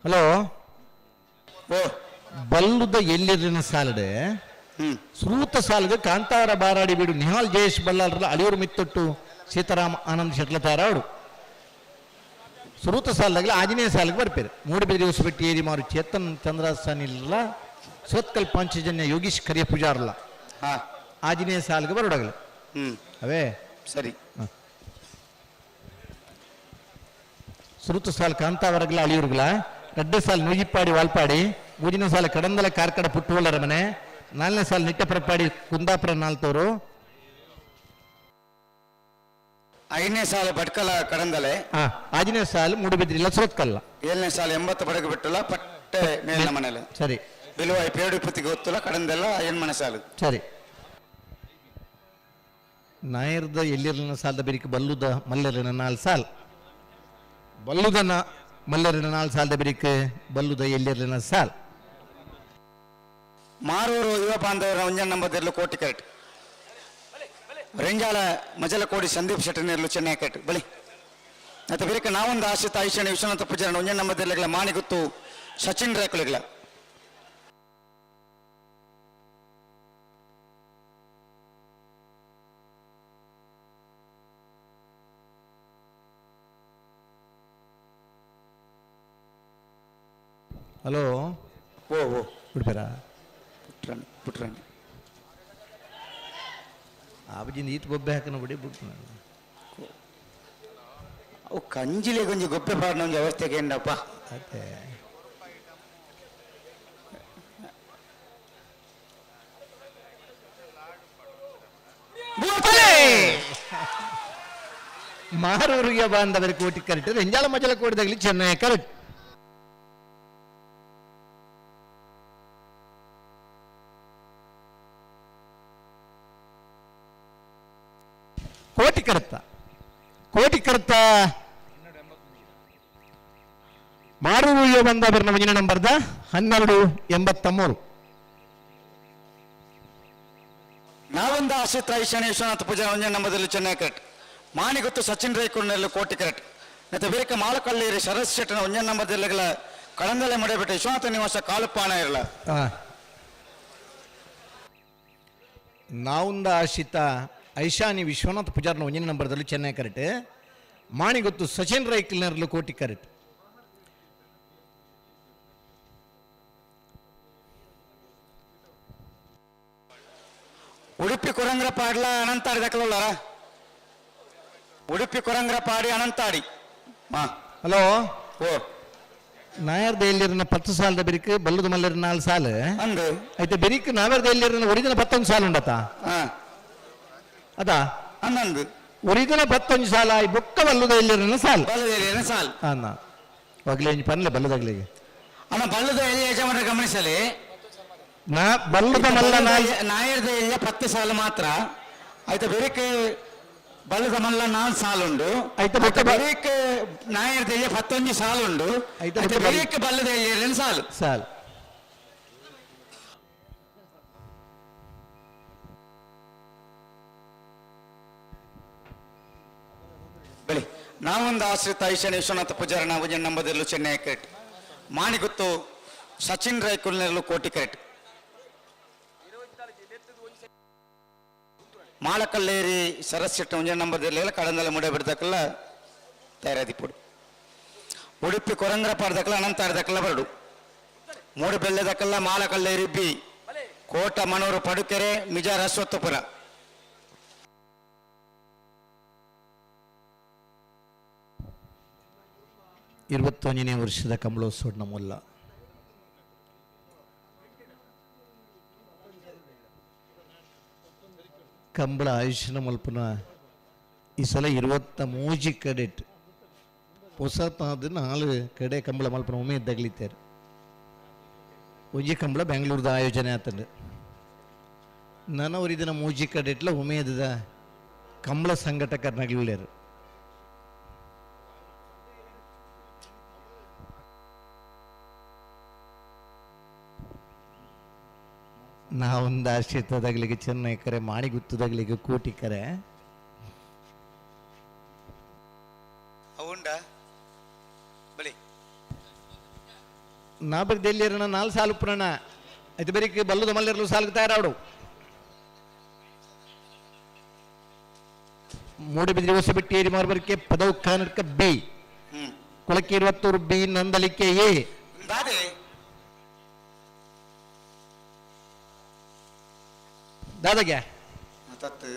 ಹಲೋ ಓ ಬಲ್ಲುದ ಎಲ್ಲಿರಿನ ಸಾಲಡೆ ಸುರೂತ ಸಾಲ್ಗೆ ಕಾಂತಾರ ಬಾರಾಡಿ ಬೀಡು ನಿಹಾಲ್ ಜಯೇಶ್ ಬಲ್ಲಾಳ್ರಲ್ಲ ಅಳಿಯೂರು ಮಿತ್ತೊಟ್ಟು ಸೀತಾರಾಮ್ ಆನಂದ್ ಶೆಟ್ಲ ತಯಾರಾಡು ಸುರೂತ ಸಾಲದಾಗಲಿ ಆಂಜನೇಯ ಸಾಲಿಗೆ ಬರ್ಪೇರು ಮೂಡುಬಿದಿರೆ ಹೊಸಬೆಟ್ಟಿ ಏರಿ ಮಾರು ಚೇತನ್ ಚಂದ್ರಸಾನಿಲ್ಲ ಸೋತ್ಕಲ್ ಪಾಂಚಜನ್ಯ ಯೋಗೀಶ್ ಕರಿಯ ಪೂಜಾರಲ್ಲ ಆಂಜನೇಯ ಸಾಲಿಗೆ ಬರೋಡಗಲಿ ಅವೇ ಸರಿ. ಸುರುತ ಸಾಲು ಕಾಂತಾವರಗ್ಲ ಅಳಿಯೂರುಗಳ ರಡ್ಡೆ ಸಾಲು ನೂಜಿಪ್ಪಾಡಿ ವಾಲ್ಪಾಡಿ, ಮೂಜಿನ ಸಾಲು ಕಡಂದಲ ಕಾರ್ಕಡ ಪುಟ್ಟುವಲ್ಲರ ಮನೆ, ನಾಲ್ನೇ ಸಾಲು ನಿಟ್ಟಪರಪಾಡಿ ಕುಂದಾಪುರ ನಾಲ್ತವರು, 5ನೇ ಸಾಲು ಭಟ್ಕಲ ಕಡಂದಲೆ, ಆಜನೇ ಸಾಲು ಮೂಡುಬಿದ್ರಿಲ್ಲ ಸೋತ್ಕಲ್ಲ, 7ನೇ ಸಾಲು 80 ಬಡಗು ಬಿಟ್ಟಲ್ಲ ಪಟ್ಟೆ ಮೇಲಿನ ಮನೇಲೆ ಸರಿ, ಬಿಲುವಾಯಿ ಪೇಡು ಪುತ್ತಿಗೆ ಗೊತ್ತಲ್ಲ ಕಡಂದೆಲ್ಲ ಮನೆ ಸಾಲು ಸರಿ. ನಾಯರ್ದ ಎಲ್ಲಿರಲಿನ ಸಾಲದ ಬೆರಿಕೆ ಬಲ್ಲುದ ಮಲ್ಲರಿನ 4 ಸಾಲು, ಬಲ್ಲುದನ ಮಲ್ಲರಿನ 4 ಸಾಲದ ಬೆರಿಕೆ ಬಲ್ಲುದ ಎಲ್ಲಿರಲಿನ ಸಾಲ್. ಮಾರೂರು ಯುವ ಬಾಂಧವರ ಒಂಜನ್ ನಂಬರ್ ಇರಲು ಕೋಟಿ ಕರೆಟ್, ರೆಂಜಾಳ ಮಜಲಕೋಡಿ ಸಂದೀಪ್ ಶೆಟ್ಟರ್ನಿರಲು ಚೆನ್ನೈ ಕರೆಟ್ ಬಳಿ ಮತ್ತೆ ಬೇರೆ ನಾವೊಂದು ಆಶ್ರಿತ ಐಶಾನ್ಯ ವಿಶ್ವನಾಥ ಪೂಜಾರನ ಒಂಜನ್ ನಂಬರ್ ಇರಲಿಲ್ಲ ಮಾಣಿಗುತ್ತು ಸಚಿನ್ ರೇಕುಲಿಗಳ. ಹಲೋ ಓ ಓ ಬಿಡ್ಬೇರಾ ಪುಟ್ರಾಣಿ ಪುಟ್ರಾಣಿ ಆಬಜಿಂದ ಈತ್ ಬೊಬ್ಬೆ ಹಾಕನ ಬಿಡಿ ಬಿಟ್ಟು ಅವು ಕಂಜಿಲೆ ಗೊಂಜಿ ಗೊಬ್ಬೆ ಪಾಡಿನ ಒಂಜಿ ಅವಸ್ಥೆಗೆ ಏನಪ್ಪ ಅದೇ ಮಾರೂರಿಗೆ ಬಾಂಧವರ ಕೋಟಿ ಕರೆಕ್ಟ್, ರೆಂಜಾಳ ಮಜಲ ಕೋಟಿದಾಗಲಿ ಚೆನ್ನೈ ಕರೆಕ್ಟ್. ಕೋಟಿ ಕರೆತ್ತ ಕೋಟಿ ಕರೆತ್ತ ಮಾರೂರು ಬಂದವರ ಮುಂದಿನ ನಂಬರ್ದ 12.83. ನಾವೊಂದು ಆಶ್ರಿತ ಐಶಾನ್ಯ ವಿಶ್ವನಾಥ ಪೂಜಾ ಒಂಜನ ನಂಬದಲ್ಲಿ ಚೆನ್ನೈ ಕರೆಕ್ಟ್, ಮಾಣಿಗುತ್ತು ಸಚಿನ್ ರೈಕುಂಡಲ್ಲಿ ಕೋಟಿ ಕರೆಕ್ಟ್, ಮತ್ತೆ ಬೇರೆ ಮಾಲಕಳ್ಳೇರಿ ಶರತ್ ಶೆಟ್ಟನ ಒಂಜನ ನಂಬರ್ದಲ್ಲಿಗಳ ಕಳಂದಲೆ ಮಡೆಬಿಟ್ಟು ವಿಶ್ವನಾಥ ನಿವಾಸ ಕಾಲುಪಾಣ ಇರಲ್ಲ. ನಾವುಂದ ಆಶ್ರಿತ ಐಶಾನಿ ವಿಶ್ವನಾಥ್ ಪೂಜಾರ್ನ ಒಂದನೇ ನಂಬರ್ದಲ್ಲಿ ಚೆನ್ನೈ ಕರೆಕ್ಟ್, ಮಾಣಿಗೊತ್ತು ಸಚಿನ್ ರೈಕಲ್ನರ್ಲು ಕೋಟಿ ಕರೆಕ್ಟ್. ಉಡುಪಿ ಕೊರಂಗ್ರ ಪಾಡ್ಲ ಅನಂತಾಡಿ ದಕ್ಕಲುಳ್ಳಾರ, ಉಡುಪಿ ಕೊರಂಗ್ರ ಪಾಡಿ ಅನಂತಾಡಿ. ಹಲೋ ಓ ನಾಯರ್ದ ಎಲ್ಲಿರನ 10 ಸಾಲದ ಬೆರಿಕ್ ಬಲ್ಲದ ಮಲ್ಲರ 4 ಸಾಲು ಅಂದು ಐತೆ ಬೆರಿಕ್ ನಾವೇರ್ದ ಎಲ್ಲಿರನ ಒರಿದಿನ 11 ಸಾಲು ಉಂಡತ ಅದಾ ಅನ್ನಂದು ಒರಿದಿನ 11 ಸಾಲ ಈ ಬೊಕ್ಕ ಬಲ್ಲದ ಎಲ್ಲಿರನ ಸಾಲು ಬಲ್ಲದ ಎಲ್ಲಿರನ ಸಾಲು ಅನ್ನ ಒಗ್ಲೆ ಪನ್ಲೆ ಬಲ್ಲದಾಗ್ಲಿಗೆ ಅಣ್ಣ ಬಲ್ಲದ ಎಲ್ಲಿ ಯಜಮಾನರ ಗಮನಿಸಲಿ ನಾ ಬಲ್ಲದ ಮಲ್ಲ ನಾಯರ್ದ ಎಲ್ಲಿ 10 ಸಾಲು ಮಾತ್ರ ಆಯ್ತಾ ಬೆರಿಕ್ ಬಲ್ಲದ ಮಲ್ಲ ನಾಲ್ ಸಾಲುಂಡು. ಐತ ಬೊಕ್ಕ ಬೆರಿಕ್ ನಾಯರ್ ದೆಯ್ಯ ಪತ್ತೊಂಜಿ ಸಾಲುಂಡು. ಐತ ಐತ ಬೊಕ್ಕ ಬರಿ- ಬೆರಿಕ್ ಬಲ್ಲದ ಎರಡು ಸಾಲು. ಸಾಲ್. ಬಲಿ ನಾವೊಂದು ಆಶ್ರಿತ ಈಶಾನ್ಯ ವಿಶ್ವನಾಥ ಪೂಜಾರ ನಾವು ನಂಬದಿರಲು ಚೆನ್ನೈ ಕ್ರೆಟ್ ಮಾಣಿಗುತ್ತು ಸಚಿನ್ ರೈ ಕುಲ್ನೆರಲು ಕೋಟಿ ಕ್ರೆಟ್ ಮಾಳಕಲ್ಲೇರಿ ಸರಸ್ ಶೆಟ್ಟಿ ಒಂಜೆ ನಂಬದಿರಲಿಲ್ಲ ಕಡಂದಲ ಮುಡೆ ಬಿಡ್ದಕ್ಕಲ್ಲ ತಯಾರಾದಿಪ್ಪುಡು. ಉಡುಪಿ ಕೊರಂಗ್ರ ಪಾಡ್ದಕ್ಕಲ್ಲ ಅನಂತಾರ್ದಕ್ಕಲ್ಲ ಬರಡು ಮೂಡು ಬೆಲ್ಲದಕ್ಕಲ್ಲ ಮಾಲಕಲ್ಲೇರಿ ಬಿ ಕೋಟ ಮಣೂರು ಪಡುಕೆರೆ ಮಿಜಾರ್ ಅಶ್ವತ್ಥಪುರ. 21ನೇ ವರ್ಷದ ಕಂಬಳೋತ್ಸವ ನಮ್ಮಲ್ಲ. ಕಂಬಳ ಆಯುಷ್ಯನ ಮಲ್ಪನ ಈ ಸಲ 23 ಕಡೆಟ್ ಹೊಸತಾದ 4 ಕಡೆ ಕಂಬಳ ಮಲ್ಪನ ಒಮ್ಮೆ ಇದ್ದಾಗಲಿದ್ದಾರೆ. ಒಂಜಿ ಕಂಬಳ ಬೆಂಗಳೂರದ ಆಯೋಜನೆ ಆತಂಡು. ನನವರು ಇದನ್ನ ಮೂಜಿ ಕಡೆಟ್ಲ ಉಮೇದದ ಕಂಬಳ ಸಂಘಟಕರ್ನಾಗಲಿಲ್ಲಾರು. ನಾವೊಂದು ಆಶ್ರಿತದಾಗಲಿಕ್ಕೆ ಚೆನ್ನೈ ಕರೆ, ಮಾಣಿಗುತ್ತದಾಗಲಿಕ್ಕೆ ಕೋಟಿ ಕರೆ. ಉಂಡ ಬಲಿ. ನಾ ಬಗ್ಗೆ ಎಲ್ಲಿರಣ 4 ಸಾಲು ಪುರಣ ಆಯ್ತು ಬರೀ ಬಲ್ಲದ ಮಲ್ಲಿರಲು ಸಾಲು ತಯಾರಾಡು. ಮೂಡುಬಿದಿರೆ ಹೊಸಬೆಟ್ಟಿ ಮಾರ್ಬರ್ಕೆ ಪದವು ಖಾನರ್ಕ ಬಿ, ಕೊಳಕ್ಕೆ 21 ಬಿ, ನಂದಲಿಕೆ ಎ. ದಾದೆ ದಾದಾಗ್ಯಾ ತತ್ತು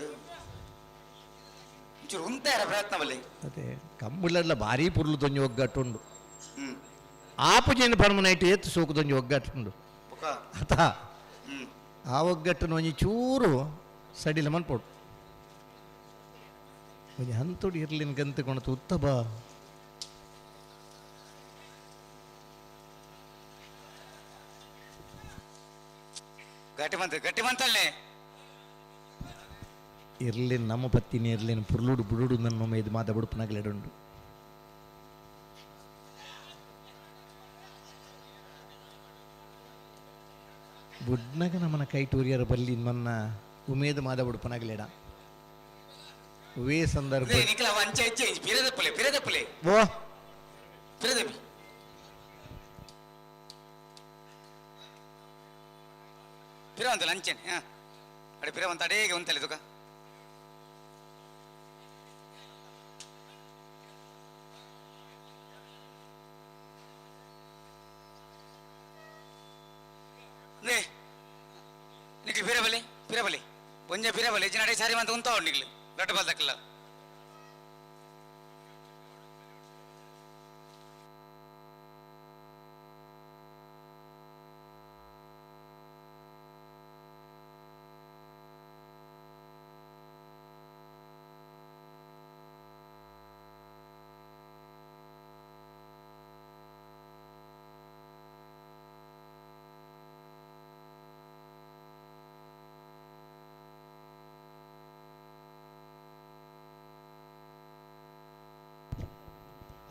ಒಂಚೂರು ಉಂತಾರ ಪ್ರಯತ್ನ ಬಲ್ಲಿ. ಅದೇ ಕಂಬುಲಲ್ಲ ಭಾರಿ ಪುರ್ಲು ತೊಂಜಿ ಒಗ್ಗಟ್ಟುಂಡು. ಆಪುಜೇನು ಪರ್ಮನೈಟ್ ಏತ್ತು ಸೋಕು ತೊಂಜಿ ಒಗ್ಗಟ್ಟುಂಡು. ಅತ ಆ ಒಗ್ಗಟ್ಟುನು ಒಂಜಿ ಚೂರು ಸಡಿಲ ಮನ್ಪೋಡು ಒಂಜಿ ಹಂತೋಡು ಇರ್ಲಿನ ಗಂತ ಕೊಣತು ಉತ್ತಬ. ಗಟ್ಟಿ ಬಂತ ಗಟ್ಟಿ ಬಂತಲ್ಲೇ. ಇರ್ಲಿನ ನಮ್ಮ ಪತ್ತಿನಿ ಇರ್ಲಿನ ಪುರ್ಲುಡು ಬುಡುಡು ನನ್ನ ಇದು ಮಾತ ಬುಡುಪನಾಗಲೆಡುಂಡು. ಬುಡ್ನಗ ನಮ್ಮನ ಕೈ ಟೂರಿಯರ ಬಲ್ಲಿ ಮನ್ನ ಉಮೇದ ಮಾದ ಬುಡುಪನಾಗಲೇಡ ವೇ ಸಂದರ್ಭ. ಓ ಪಿರವಂತಲ್ಲ ಅಂಚೆನೆ ಹಾ ಅಡೆ ಪಿರವಂತ ಅಡೇಗೆ ಉಂತಲೆ ತುಕ. ನಿಕ್ಲು ಪಿರಬಲಿ ಪಿರಬಲಿ ಒಂಜೆ ಪಿರಬಲಿ ಇಜ್ಜಿನ ಅಡೆ ಸಾರಿ ಮಂತ ಉಂತಾವ್ ನಿಕ್ಲು ದೊಡ್ಡ ಬಲ್ದಕ್ಕಲ್ಲ.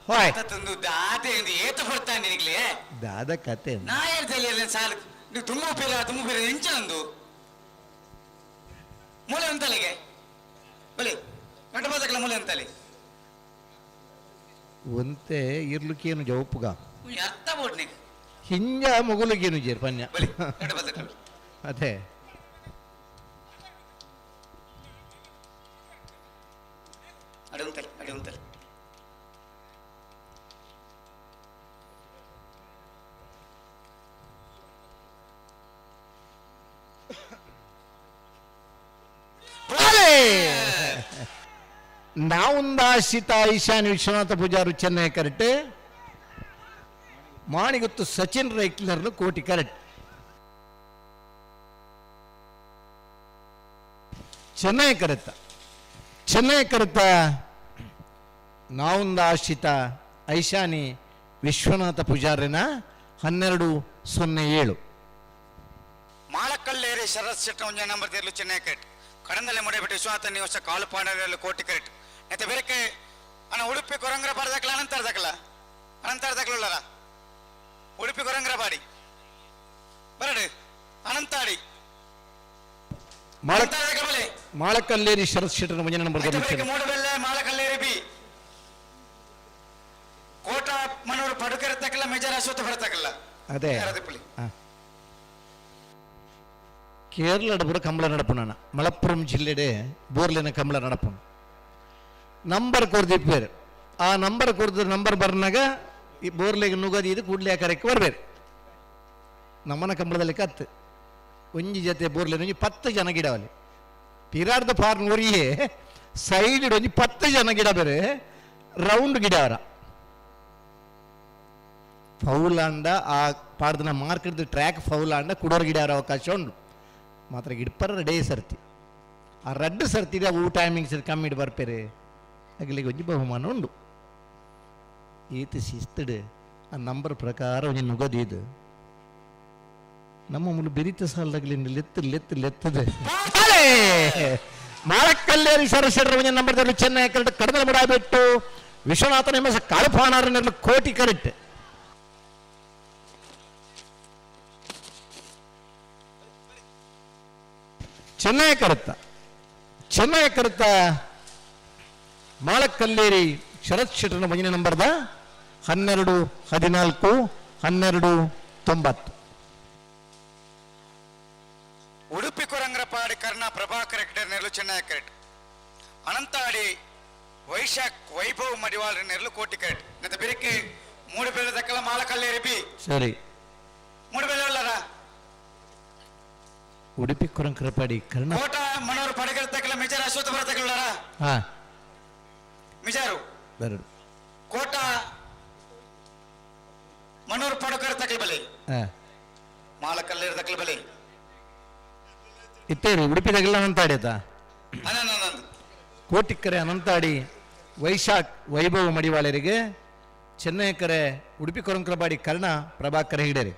ಹಾಯ್ ತಂದು ದಾದೆ ಎಂದು ಏತ ಬರ್ತಾನೆ ನಿನಗ್ಲೆ. ದಾದ ಕತೆ. ನಾ ಹೇಳ್ತೇನೆ ಸಾಲು ನೀವು ತುಂಬ ಪೀರ ತುಂಬ ಪೀರ ಎಂಚ ಅಂದು ಮೂಲೆ ಅಂತಲಿಗೆ ಬಲಿ ನಟಬಾದಕಲ ಮೂಲೆ ಅಂತಲಿ. ಒಂತೆ ಇರ್ಲಿಕ್ಕೇನು ಜವಪುಗ ಅರ್ಥ ಬೋಟ್ ನಿಂಗೆ. ಹಿಂಜ ಮುಗುಲಿಗೇನು ಜೇರ್ ಪನ್ಯ. ಬಲಿ ನಟಬಾದಕಲ. ಅದೇ ಅಡೆ ಉಂತಲಿ ಅಡೆ ಉಂತಲಿ. ನಾವುಂದಾಶಿತ ಈಶಾನ್ಯ ವಿಶ್ವನಾಥ ಪೂಜಾರು ಚೆನ್ನೈ ಕರೆಕ್ಟ್, ಮಾಣಿಗುತ್ತು ಸಚಿನ್ ರೈಕ್ಲರ್ನು ಕೋಟಿ ಕರೆಕ್ಟ್. ಚೆನ್ನೈ ಕರೆತ ಚೆನ್ನೈ ಕರೆತ ನಾವುಂದಾಶಿತ ಐಶಾನಿ ವಿಶ್ವನಾಥ ಪೂಜಾರಿನ 12.07. ಮಾಳಕಲ್ಲೇರಿ ಶರತ್ ಶೆಟ್ಟಿ ಒಂಜೆ ನಂಬರ್ ತೇರ್ಲು ಚೆನ್ನೈ ಕರೆಕ್ಟ್. ಕಡಂದಲೆ ಮುಡೆಬಿಟ್ಟು ವಿಶ್ವನಾಥ ನಿವಾಸ ಕಾಲು ಪಾಂಡವರಲ್ಲಿ ಕೋಟಿ ಕರೆಟ್ ಮತ್ತೆ ಬೇರೆ ಅಣ್ಣ ಉಡುಪಿ ಕೊರಂಗ್ರ ಬಾರ್ದಕ್ಲ ಅನಂತರ್ದಕ್ಲ ಅನಂತರ್ದಕ್ಲುಳ್ಳರ ಉಡುಪಿ ಕೊರಂಗ್ರ ಬಾಡಿ ಬರಡು ಅನಂತಾಡಿ ಮಾಳಕಲ್ಲೇರಿ ಶರತ್ ಶೆಟ್ಟರ್ ಮುಂದಿನ ನಂಬರ್ ಮೂಡಬೆಲ್ಲೆ ಮಾಳಕಲ್ಲೇರಿ ಬಿ ಕೋಟ ಮನೋರು ಪಡುಕರತಕ್ಕಲ್ಲ ಮೇಜರ್ ಅಶ್ವತ್ಥ ಬರತಕ್ಕಲ್ಲ ಅದೇ ಕೇರಳದ ಪೂರ ಕಂಬಳ ನಡಪುಣ ಮಲಪ್ಪುರಂ ಜಿಲ್ಲೆಡೆ ಬೋರ್ಲಿನ ಕಂಬಳ ನಡಪುಣ ನಂಬರ್ ಕೊರ್ದಿಪ್ಪೇರು ಆ ನಂಬರ್ ಕೊರ್ದು ನಂಬರ್ ಬರ್ನಾಗ ಈ ಬೋರ್ಲೆಗೆ ನುಗದಿ ಇದು ಕೂಡಲೇ ಕರೆಕ್ಕೆ ಬರ್ಬೇರು ನಮ್ಮನ ಕಂಬಳದಲ್ಲಿ ಕತ್ತು ಒಂಜಿ ಜೊತೆ ಬೋರ್ಲೆ ಒಂಜಿ 10 ಜನ ಗಿಡವಲ್ಲಿ ಪಿರಾರ್ದ ಫಾರ್ನ್ ಒರಿಯೇ ಸೈಡ್ ಒಂಜಿ 10 ಜನ ಗಿಡ ಬೇರೆ ರೌಂಡ್ ಗಿಡ ಅವರ ಫೌಲ್ ಅಂಡ ಆ ಪಾಡ್ದನ ಮಾರ್ಕೆಟ್ ಟ್ರ್ಯಾಕ್ ಫೌಲ್ ಅಂಡ ಕುಡೋರ್ ಗಿಡ ಅವಕಾಶ ಉಂಡು ಮಾತ್ರ ಗಿಡಪರ ರೆಡೇ ಸರ್ತಿ ಆ ರಡ್ಡು ಸರ್ತಿ ಅವು ಟೈಮಿಂಗ್ಸ್ ಕಮ್ಮಿ ಬರ್ಪೇರೆ ಅಗಲಿಗೆ ಒಂಜಿ ಬಹುಮಾನ ಉಂಡು ಈತ ಶಿಸ್ತಡು ಆ ನಂಬರ್ ಪ್ರಕಾರ ಒಂಜಿ ನುಗದಿದು ನಮ್ಮ ಮುಳು ಬೆರಿತ ಸಾಲದಾಗಲಿ ಲೆತ್ತು ಲೆತ್ತು ಲೆತ್ತದೆ ಮಾಳಕಲ್ಲೇರಿ ಸರಸರ ಒಂಜಿ ನಂಬರ್ ಚೆನ್ನೈ ಕರೆಕ್ಟ್ ಕಡದಲ ಬಿಟ್ಟು ವಿಶ್ವನಾಥನ ಎಂ ಕಾಳುಪಾನಾರನೆಲ್ಲ ಕೋಟಿ ಕರೆಕ್ಟ್ ಚೆನ್ನೈ ಕರುತ್ತ ಚೆನ್ನೈ ಕರುತ್ತ ಮಾಳಕಲ್ಲೇರಿ ಶರತ್ ಶೆಟ್ಟರ್ನ ಮುಂದಿನ ನಂಬರ್ದ 12 14 12 90. ಉಡುಪಿ ಕೊರಂಗ್ರಪಾಡಿ ಕರ್ಣ ಪ್ರಭಾಕರ್ ಹೆಗ್ಡೆ ನೆರಳು ಚೆನ್ನೈ ಕರೆಕ್ಟ್ ಅನಂತಾಡಿ ವೈಶಾಖ್ ವೈಭವ್ ಮಡಿವಾಳ ನೆರಳು ಕೋಟಿ ಕರೆಕ್ಟ್ ಮತ್ತೆ ಬೆರಕೆ ಮೂಡುಬೆಲ್ಲ ದಕ್ಕಲ ಮಾಳಕಲ್ಲೇರಿ ಬಿ ಸರಿ ಮೂಡುಬೆಲ್ಲ ಉಡುಪಿ ಕೊರಂಕರಪಾಡಿ ಕರ್ಣ ಕೋಟ ಮನೋರ್ ಪಡಗಲ್ ತಕ್ಕಲ ಮಿಜಾರ್ ಅಶ್ವತ್ಥ ಬರತಕ್ಕಲ್ಲ ಹಾ ಮಿಜಾರು ಬರಡು ಕೋಟ ಮನೋರ್ ಪಡಕರ್ ತಕ್ಕಲ ಬಲೆ ಹಾ ಮಾಳಕಲ್ಲೇರಿ ತಕ್ಕಲ ಬಲೆ ಇತ್ತೇರಿ ಉಡುಪಿದಾಗೆಲ್ಲ ಅನಂತಾಡಿ ಆತ ಅನಂತ ಕೋಟಿಕ್ಕರೆ ಅನಂತಾಡಿ ವೈಶಾಖ್ ವೈಭವ ಮಡಿವಾಳರಿಗೆ ಚೆನ್ನೈಕರೆ ಉಡುಪಿ ಕೊರಂಕರಪಾಡಿ ಕರ್ಣ ಪ್ರಭಾಕರ್ ಹೆಗ್ಡೆರಿ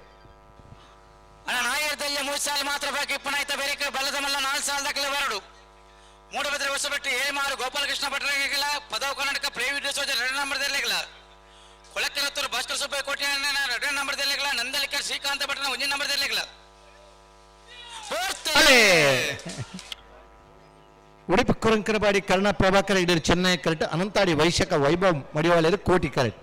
ಅಣ್ಣ ನಾಯರ್ದಲ್ಲಿ 3 ಸಾಲ ಮಾತ್ರ ಬಾಕಿ ಇಪ್ಪನಾಯ್ತ ಬೇರೆ ಬಲ್ಲದ ಮಲ್ಲ 4 ಸಾಲ ದಾಖಲೆ ಬರಡು ಮೂಡಬಿದ್ರೆ ಹೊಸಬೆಟ್ಟು ಏಮಾರು ಗೋಪಾಲಕೃಷ್ಣ ಭಟ್ರಿಗಿಲ್ಲ ಪದವ ಕರ್ನಾಟಕ ಪ್ರೈವೇಟ್ ಸೋಜ 2 ನಂಬರ್ದಲ್ಲಿಲ್ಲ ಕೊಳಕರತ್ತೂರು ಭಾಸ್ಕರ ಸುಬ್ಬಯ್ಯ ಕೋಟೆ 2 ನಂಬರ್ದಲ್ಲಿಲ್ಲ ನಂದಲಿಕರ್ ಶ್ರೀಕಾಂತ ಭಟ್ರನ 1 ನಂಬರ್ದಲ್ಲಿಲ್ಲ. ಉಡುಪಿ ಕೊರಂಕರಪಾಡಿ ಕರ್ಣ ಪ್ರಭಾಕರ್ ಹೆಗ್ಡೆರಿ ಚೆನ್ನೈ ಕರೆಕ್ಟ್ ಅನಂತಾಡಿ ವೈಶಾಖ ವೈಭವ್ ಮಡಿವಾಳರು ಕೋಟಿ ಕರೆಕ್ಟ್.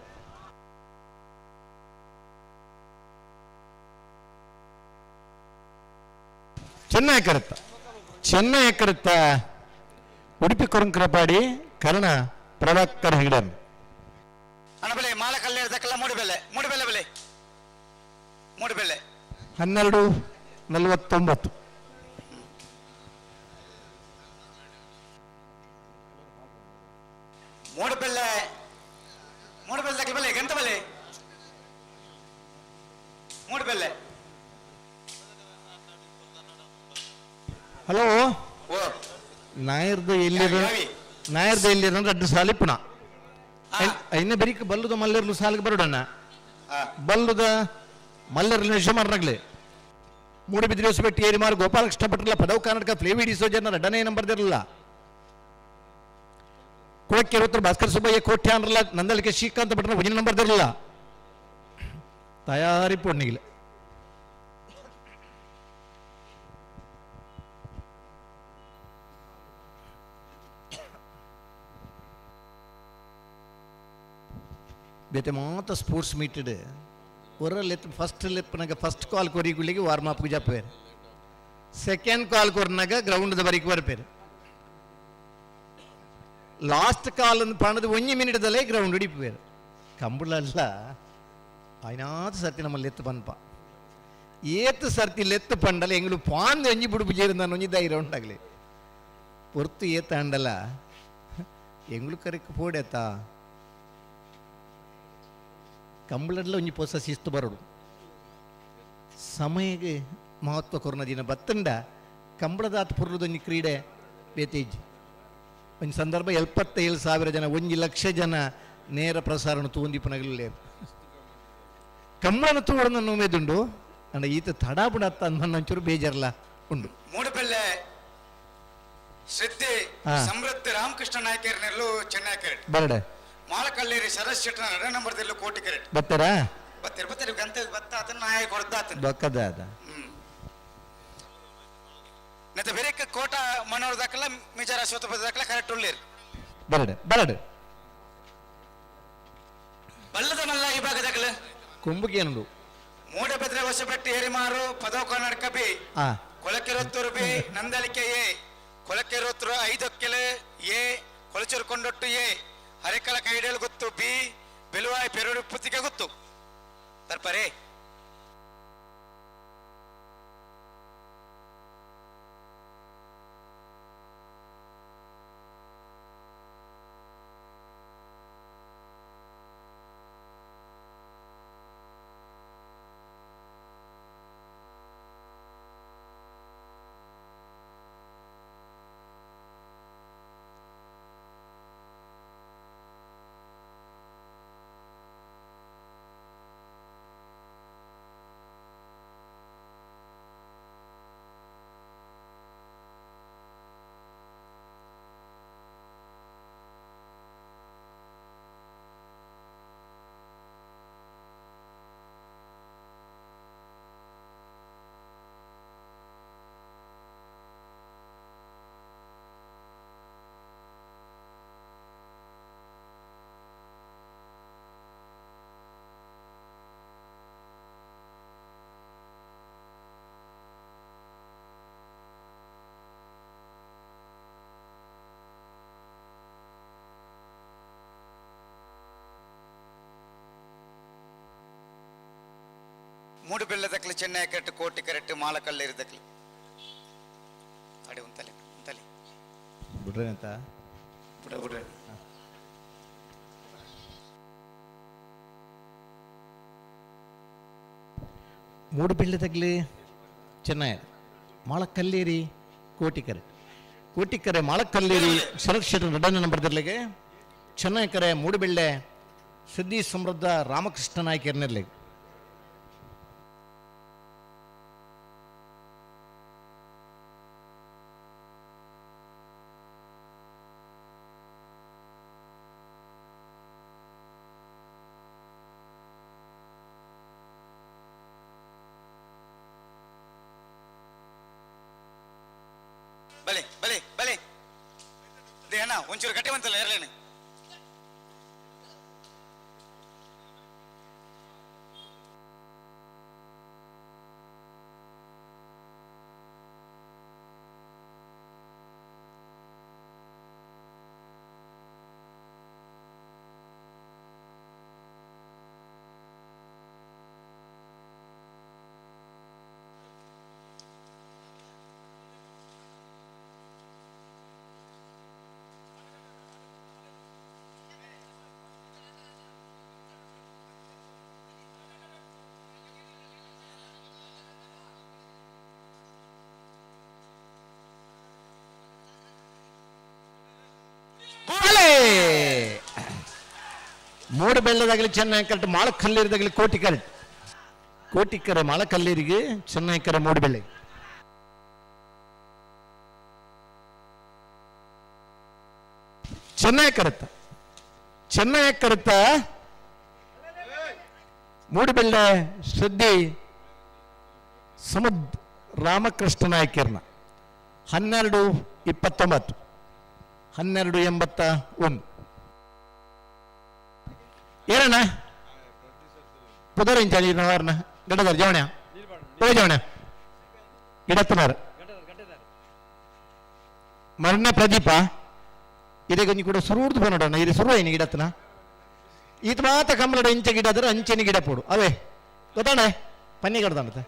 ಚೆನ್ನೈ ಕರುತ್ತ ಚೆನ್ನೈ ಕರುತ್ತ ಉಡುಪಿ ಕೊರಂಕರಪಾಡಿ ಕರ್ಣ ಪ್ರಭಾಕರ್ ಹೆಗ್ಡೆ ಅಣ್ಣ ಬೆಲೆ ಮಾಲಕಲ್ಲೇರಿ ದಕ್ಕಲ ಮೂಡುಬೆಲ್ಲೆ ಮೂಡುಬೆಲ್ಲೆ ಬೆಲೆ ಮೂಡುಬೆಲ್ಲೆ 12 49. ಮೂಡುಬೆಲ್ಲೆ ಮೂಡುಬೆಲ್ಲೆ ದಕ್ಕಲ ಬೆಲೆ ಗಂತ ಬೆಲೆ ಮೂಡುಬೆಲ್ಲೆ. ಹಲೋ ನಾಯರ್ದು ಎಲ್ಲಿರ ನಾಯರ್ದು ಎಲ್ಲಿರ ರಡ್ಡು ಸಾಲಿ ಪುನಃ ಇನ್ನ ಬೆರಿಕ್ ಬಲ್ಲುದ ಮಲ್ಲೆರ್ಲು ಸಾಲಿಗೆ ಬರೋಡಣ್ಣ ಬಲ್ಲುದ ಮಲ್ಲೆರ್ಲು ಯಜಮಾನರಾಗ್ಲಿ ಮೂಡುಬಿದಿರೆ ಹೊಸಬೆಟ್ಟಿ ಏರಿಮಾರು ಗೋಪಾಲಕೃಷ್ಣ ಭಟ್ರಲ್ಲ ಪದವು ಕರ್ನಾಟಕ ಫ್ಲೇವಿ ಡಿಸೋಜನ ಎರಡನೇ ನಂಬರ್ದಿರಲಿಲ್ಲ ಕುಳಕ್ಕೆ ಉತ್ತರ ಭಾಸ್ಕರ ಸುಬ್ಬಯ್ಯ ಕೋಟ್ಯ ಅನ್ರಲ್ಲ ನಂದಲಿಕೆ ಶ್ರೀಕಾಂತ ಭಟ್ರನ ಒಂದಿನ ನಂಬರ್ದಿರಲಿಲ್ಲ ತಯಾರಿ ಪೊಣ್ಣಿಗಿಲ್ಲ. ಬೇತೆ ಮಾತ ಸ್ಪೋರ್ಟ್ಸ್ ಮೀಟೆಡ್ ಹೊರ ಲೆತ್ ಫಸ್ಟ್ ಲೆಪ್ಪನಾಗ ಫಸ್ಟ್ ಕಾಲ್ ಕೊರಿಗುಳಿಗೆ ವಾರ್ಮ್ ಅಪ್ ಜಪ್ಪೇರು ಸೆಕೆಂಡ್ ಕಾಲ್ ಕೊರ್ನಾಗ ಗ್ರೌಂಡ್ ಬರಿಕ್ ಬರ್ಪೇರು ಲಾಸ್ಟ್ ಕಾಲ್ ಪಣದ ಒಂಜಿ ಮಿನಿಟ್ದಲ್ಲೇ ಗ್ರೌಂಡ್ ಹಿಡಿಪೇರು ಕಂಬಳಲ್ಲ ಐನಾತ ಸರ್ತಿ ನಮ್ಮ ಲೆತ್ತು ಪನ್ಪ ಏತ್ ಸರ್ತಿ ಲೆತ್ತು ಪಂಡಲ ಎಂಗಳು ಪಾಂದು ಒಂಜಿ ಬುಡುಪು ಜೇರು ಒಂಜಿ ಧೈರ್ಯ ಉಂಟಾಗಲಿ ಪೊರ್ತು ಏತ ಅಂಡಲ ಎಂಗಳು ಕರೆಕ್ ಪೋಡೆತಾ ಕಂಬಳಡ್ಲ ಒಂಜಿ ಪೊಸ ಶಿಸ್ತು ಬರೋಡು ಸಮಯಗೆ ಮಹತ್ವ ಕೊರ್ನ ದಿನ ಬತ್ತಂಡ ಕಂಬಳದಾತ್ ಪುರ್ಲದೊಂಜಿ ಕ್ರೀಡೆ ಬೇತೇಜಿ ಒಂಜಿ ಸಂದರ್ಭ 77,000 ಜನ 1 ಲಕ್ಷ ಜನ ನೇರ ಪ್ರಸಾರಣ ತೂಂದಿಪ್ಪನಗಲೇ ಕಂಬಳನ ತೂವಡನ ನುಮೇದುಂಡು ಅಂಡ ಈತ ತಡಾಬುಡ ಅಂದ ಒಂಚೂರು ಬೇಜಾರಲ್ಲ ಉಂಡು ಮೂಡುಬೆಲ್ಲೆ ಸಿದ್ಧಿ ಸಮೃದ್ಧಿ ರಾಮಕೃಷ್ಣ ನಾಯಕರನೆಲ್ಲೂ ಚೆನ್ನೈ ಕೆರೆಟ್ ಬರಡೆ. ಮಾಳಕಲ್ಲೇರಿ ಶರತ್ ಶೆಟ್ಟನ ಎರಡನೇ ನಂಬರ್ದಲ್ಲೂ ಕೋಟಿ ಕೆರೆಟ್. ಬತ್ತಾರಾ? ಬತ್ತೀರಿ ಬತ್ತೀರಿ ಗಂತ ಬತ್ತ ಆತನ ನಾಯ ಕೊಡ್ದಾತನ ಬೊಕ್ಕದ ಅದ. ಮತ್ತೆ ಬೇರೆ ಕೋಟ ಮನೋರ್ ದಾಖಲ ಮಿಜಾರ ಸೋತ ದಾಖಲ ಕರೆಕ್ಟ್ ಉಳ್ಳೇರಿ. ಬರಡೆ ಬರಡೆ. ಬಲ್ಲದ ಮಲ್ಲ ವಿಭಾಗ ದಾಖಲೆ ಕುಂಬುಕೇನುಂಡು. ಮೂಡಬೆದ್ರೆ ಹೊಸಬೆಟ್ಟಿ ಹೇರಿಮಾರು ಪದವ ಕರ್ನಾಟಕ ಬಿ ಕೊಳಕೆರೊತ್ತೂರು ಬಿ ನಂದಳಿಕೆ ಎ ಕೊಳಕೆರೊತ್ತೂರು ಐದೊಕ್ಕೆಲೆ ಎ ಕೊಳಚೂರು ಕೊಂಡೊಟ್ಟು ಎ ಹರೆಕಳ ಕೈಡೇಲು ಗೊತ್ತು ಬಿ ಬೆಲುವಾಯಿ ಪೆರಡು ಪುತ್ತಿಗೆ ಗೊತ್ತು ತರ್ಪರೆ. ಮೂಡುಬೆಲ್ಲದಕ್ಲಿ ಚೆನ್ನೈ ಕರೆಕ್ಟ್ ಕೋಟಿ ಕರೆಕ್ಟ್ ಮಾಲಕಲ್ಲೇರಿದಕ್ಲಿ ಅಡಿ ಉಂತಲೆ ಉಂತಲೆ ಬಿಡ್ರೆ ಅಂತ ಬಿಡ ಬಿಡ್ರೆ. ಮೂಡುಬೆಳ್ಳೆದಗ್ಲಿ ಚೆನ್ನೈ ಮಾಳಕಲ್ಲೇರಿ ಕೋಟಿಕರೆ ಕೋಟಿಕರೆ ಮಾಳಕಲ್ಲೇರಿ ಶರತ್ ಶೆಟ್ಟರ್ ನಡನ ನಂಬರ್ದಿರ್ಲಿಗೆ ಚೆನ್ನೈ ಕರೆ ಮೂಡುಬೆಳ್ಳೆ ಸಿದ್ಧಿ ಸಮೃದ್ಧ ರಾಮಕೃಷ್ಣ ನಾಯಕರ್ನಿರ್ಲಿಗೆ. ಬಲೆ ಬಲೆ ಬಲೆ they ಅಣ್ಣ ಒಂಚೂರು ಗಟ್ಟಿ ಬಂತಲ್ಲ ಇರಲೇನೆ. ಮೂಡು ಬೆಳ್ಳದಾಗಲಿ ಚೆನ್ನೈ ಕರೆಕ್ಟ್ ಮಾಳಕಲ್ಲೇರಿದಾಗಲಿ ಕೋಟಿ ಕರೆಕ್ಟ್ ಕೋಟಿಕರೆ ಮಾಳಕಲ್ಲೇರಿಗೆ ಚೆನ್ನೈ ಕರೆ ಮೂಡುಬೆಳ್ಳೆ. ಚೆನ್ನೈ ಕರೆತ್ತ ಚೆನ್ನೈ ಕರೆತ್ತ ಮೂಡುಬೆಳ್ಳೆ ಸುದ್ದಿ ಸಮುದ್ ರಾಮಕೃಷ್ಣ ನಾಯಕರ್ನ 12:29 12:81. ಏನಣ್ಣ ಪುದರ್ ಇಂಚಾಳಿ ನವಾರ್ನ ಗಡ್ಡದಾರ ಜವಣ ಓ ಜವಣ ಗಿಡತ್ತನಾರ ಮರಣ ಪ್ರದೀಪ ಇದೇ ಗೊಂಜಿ ಕೂಡ ಸುರುರ್ದು ಬನ್ನೋಡಣ್ಣ ಇದು ಸುರು ಏನು ಗಿಡತ್ತನ ಈತ ಮಾತ ಕಂಬಳಡ ಇಂಚ ಗಿಡ ಆದ್ರೆ ಅಂಚೆನಿ ಗಿಡ ಪೋಡು ಅವೇ ಗೊತ್ತಾಣ ಪನ್ನಿ ಕಡ್ದಾಣತೆ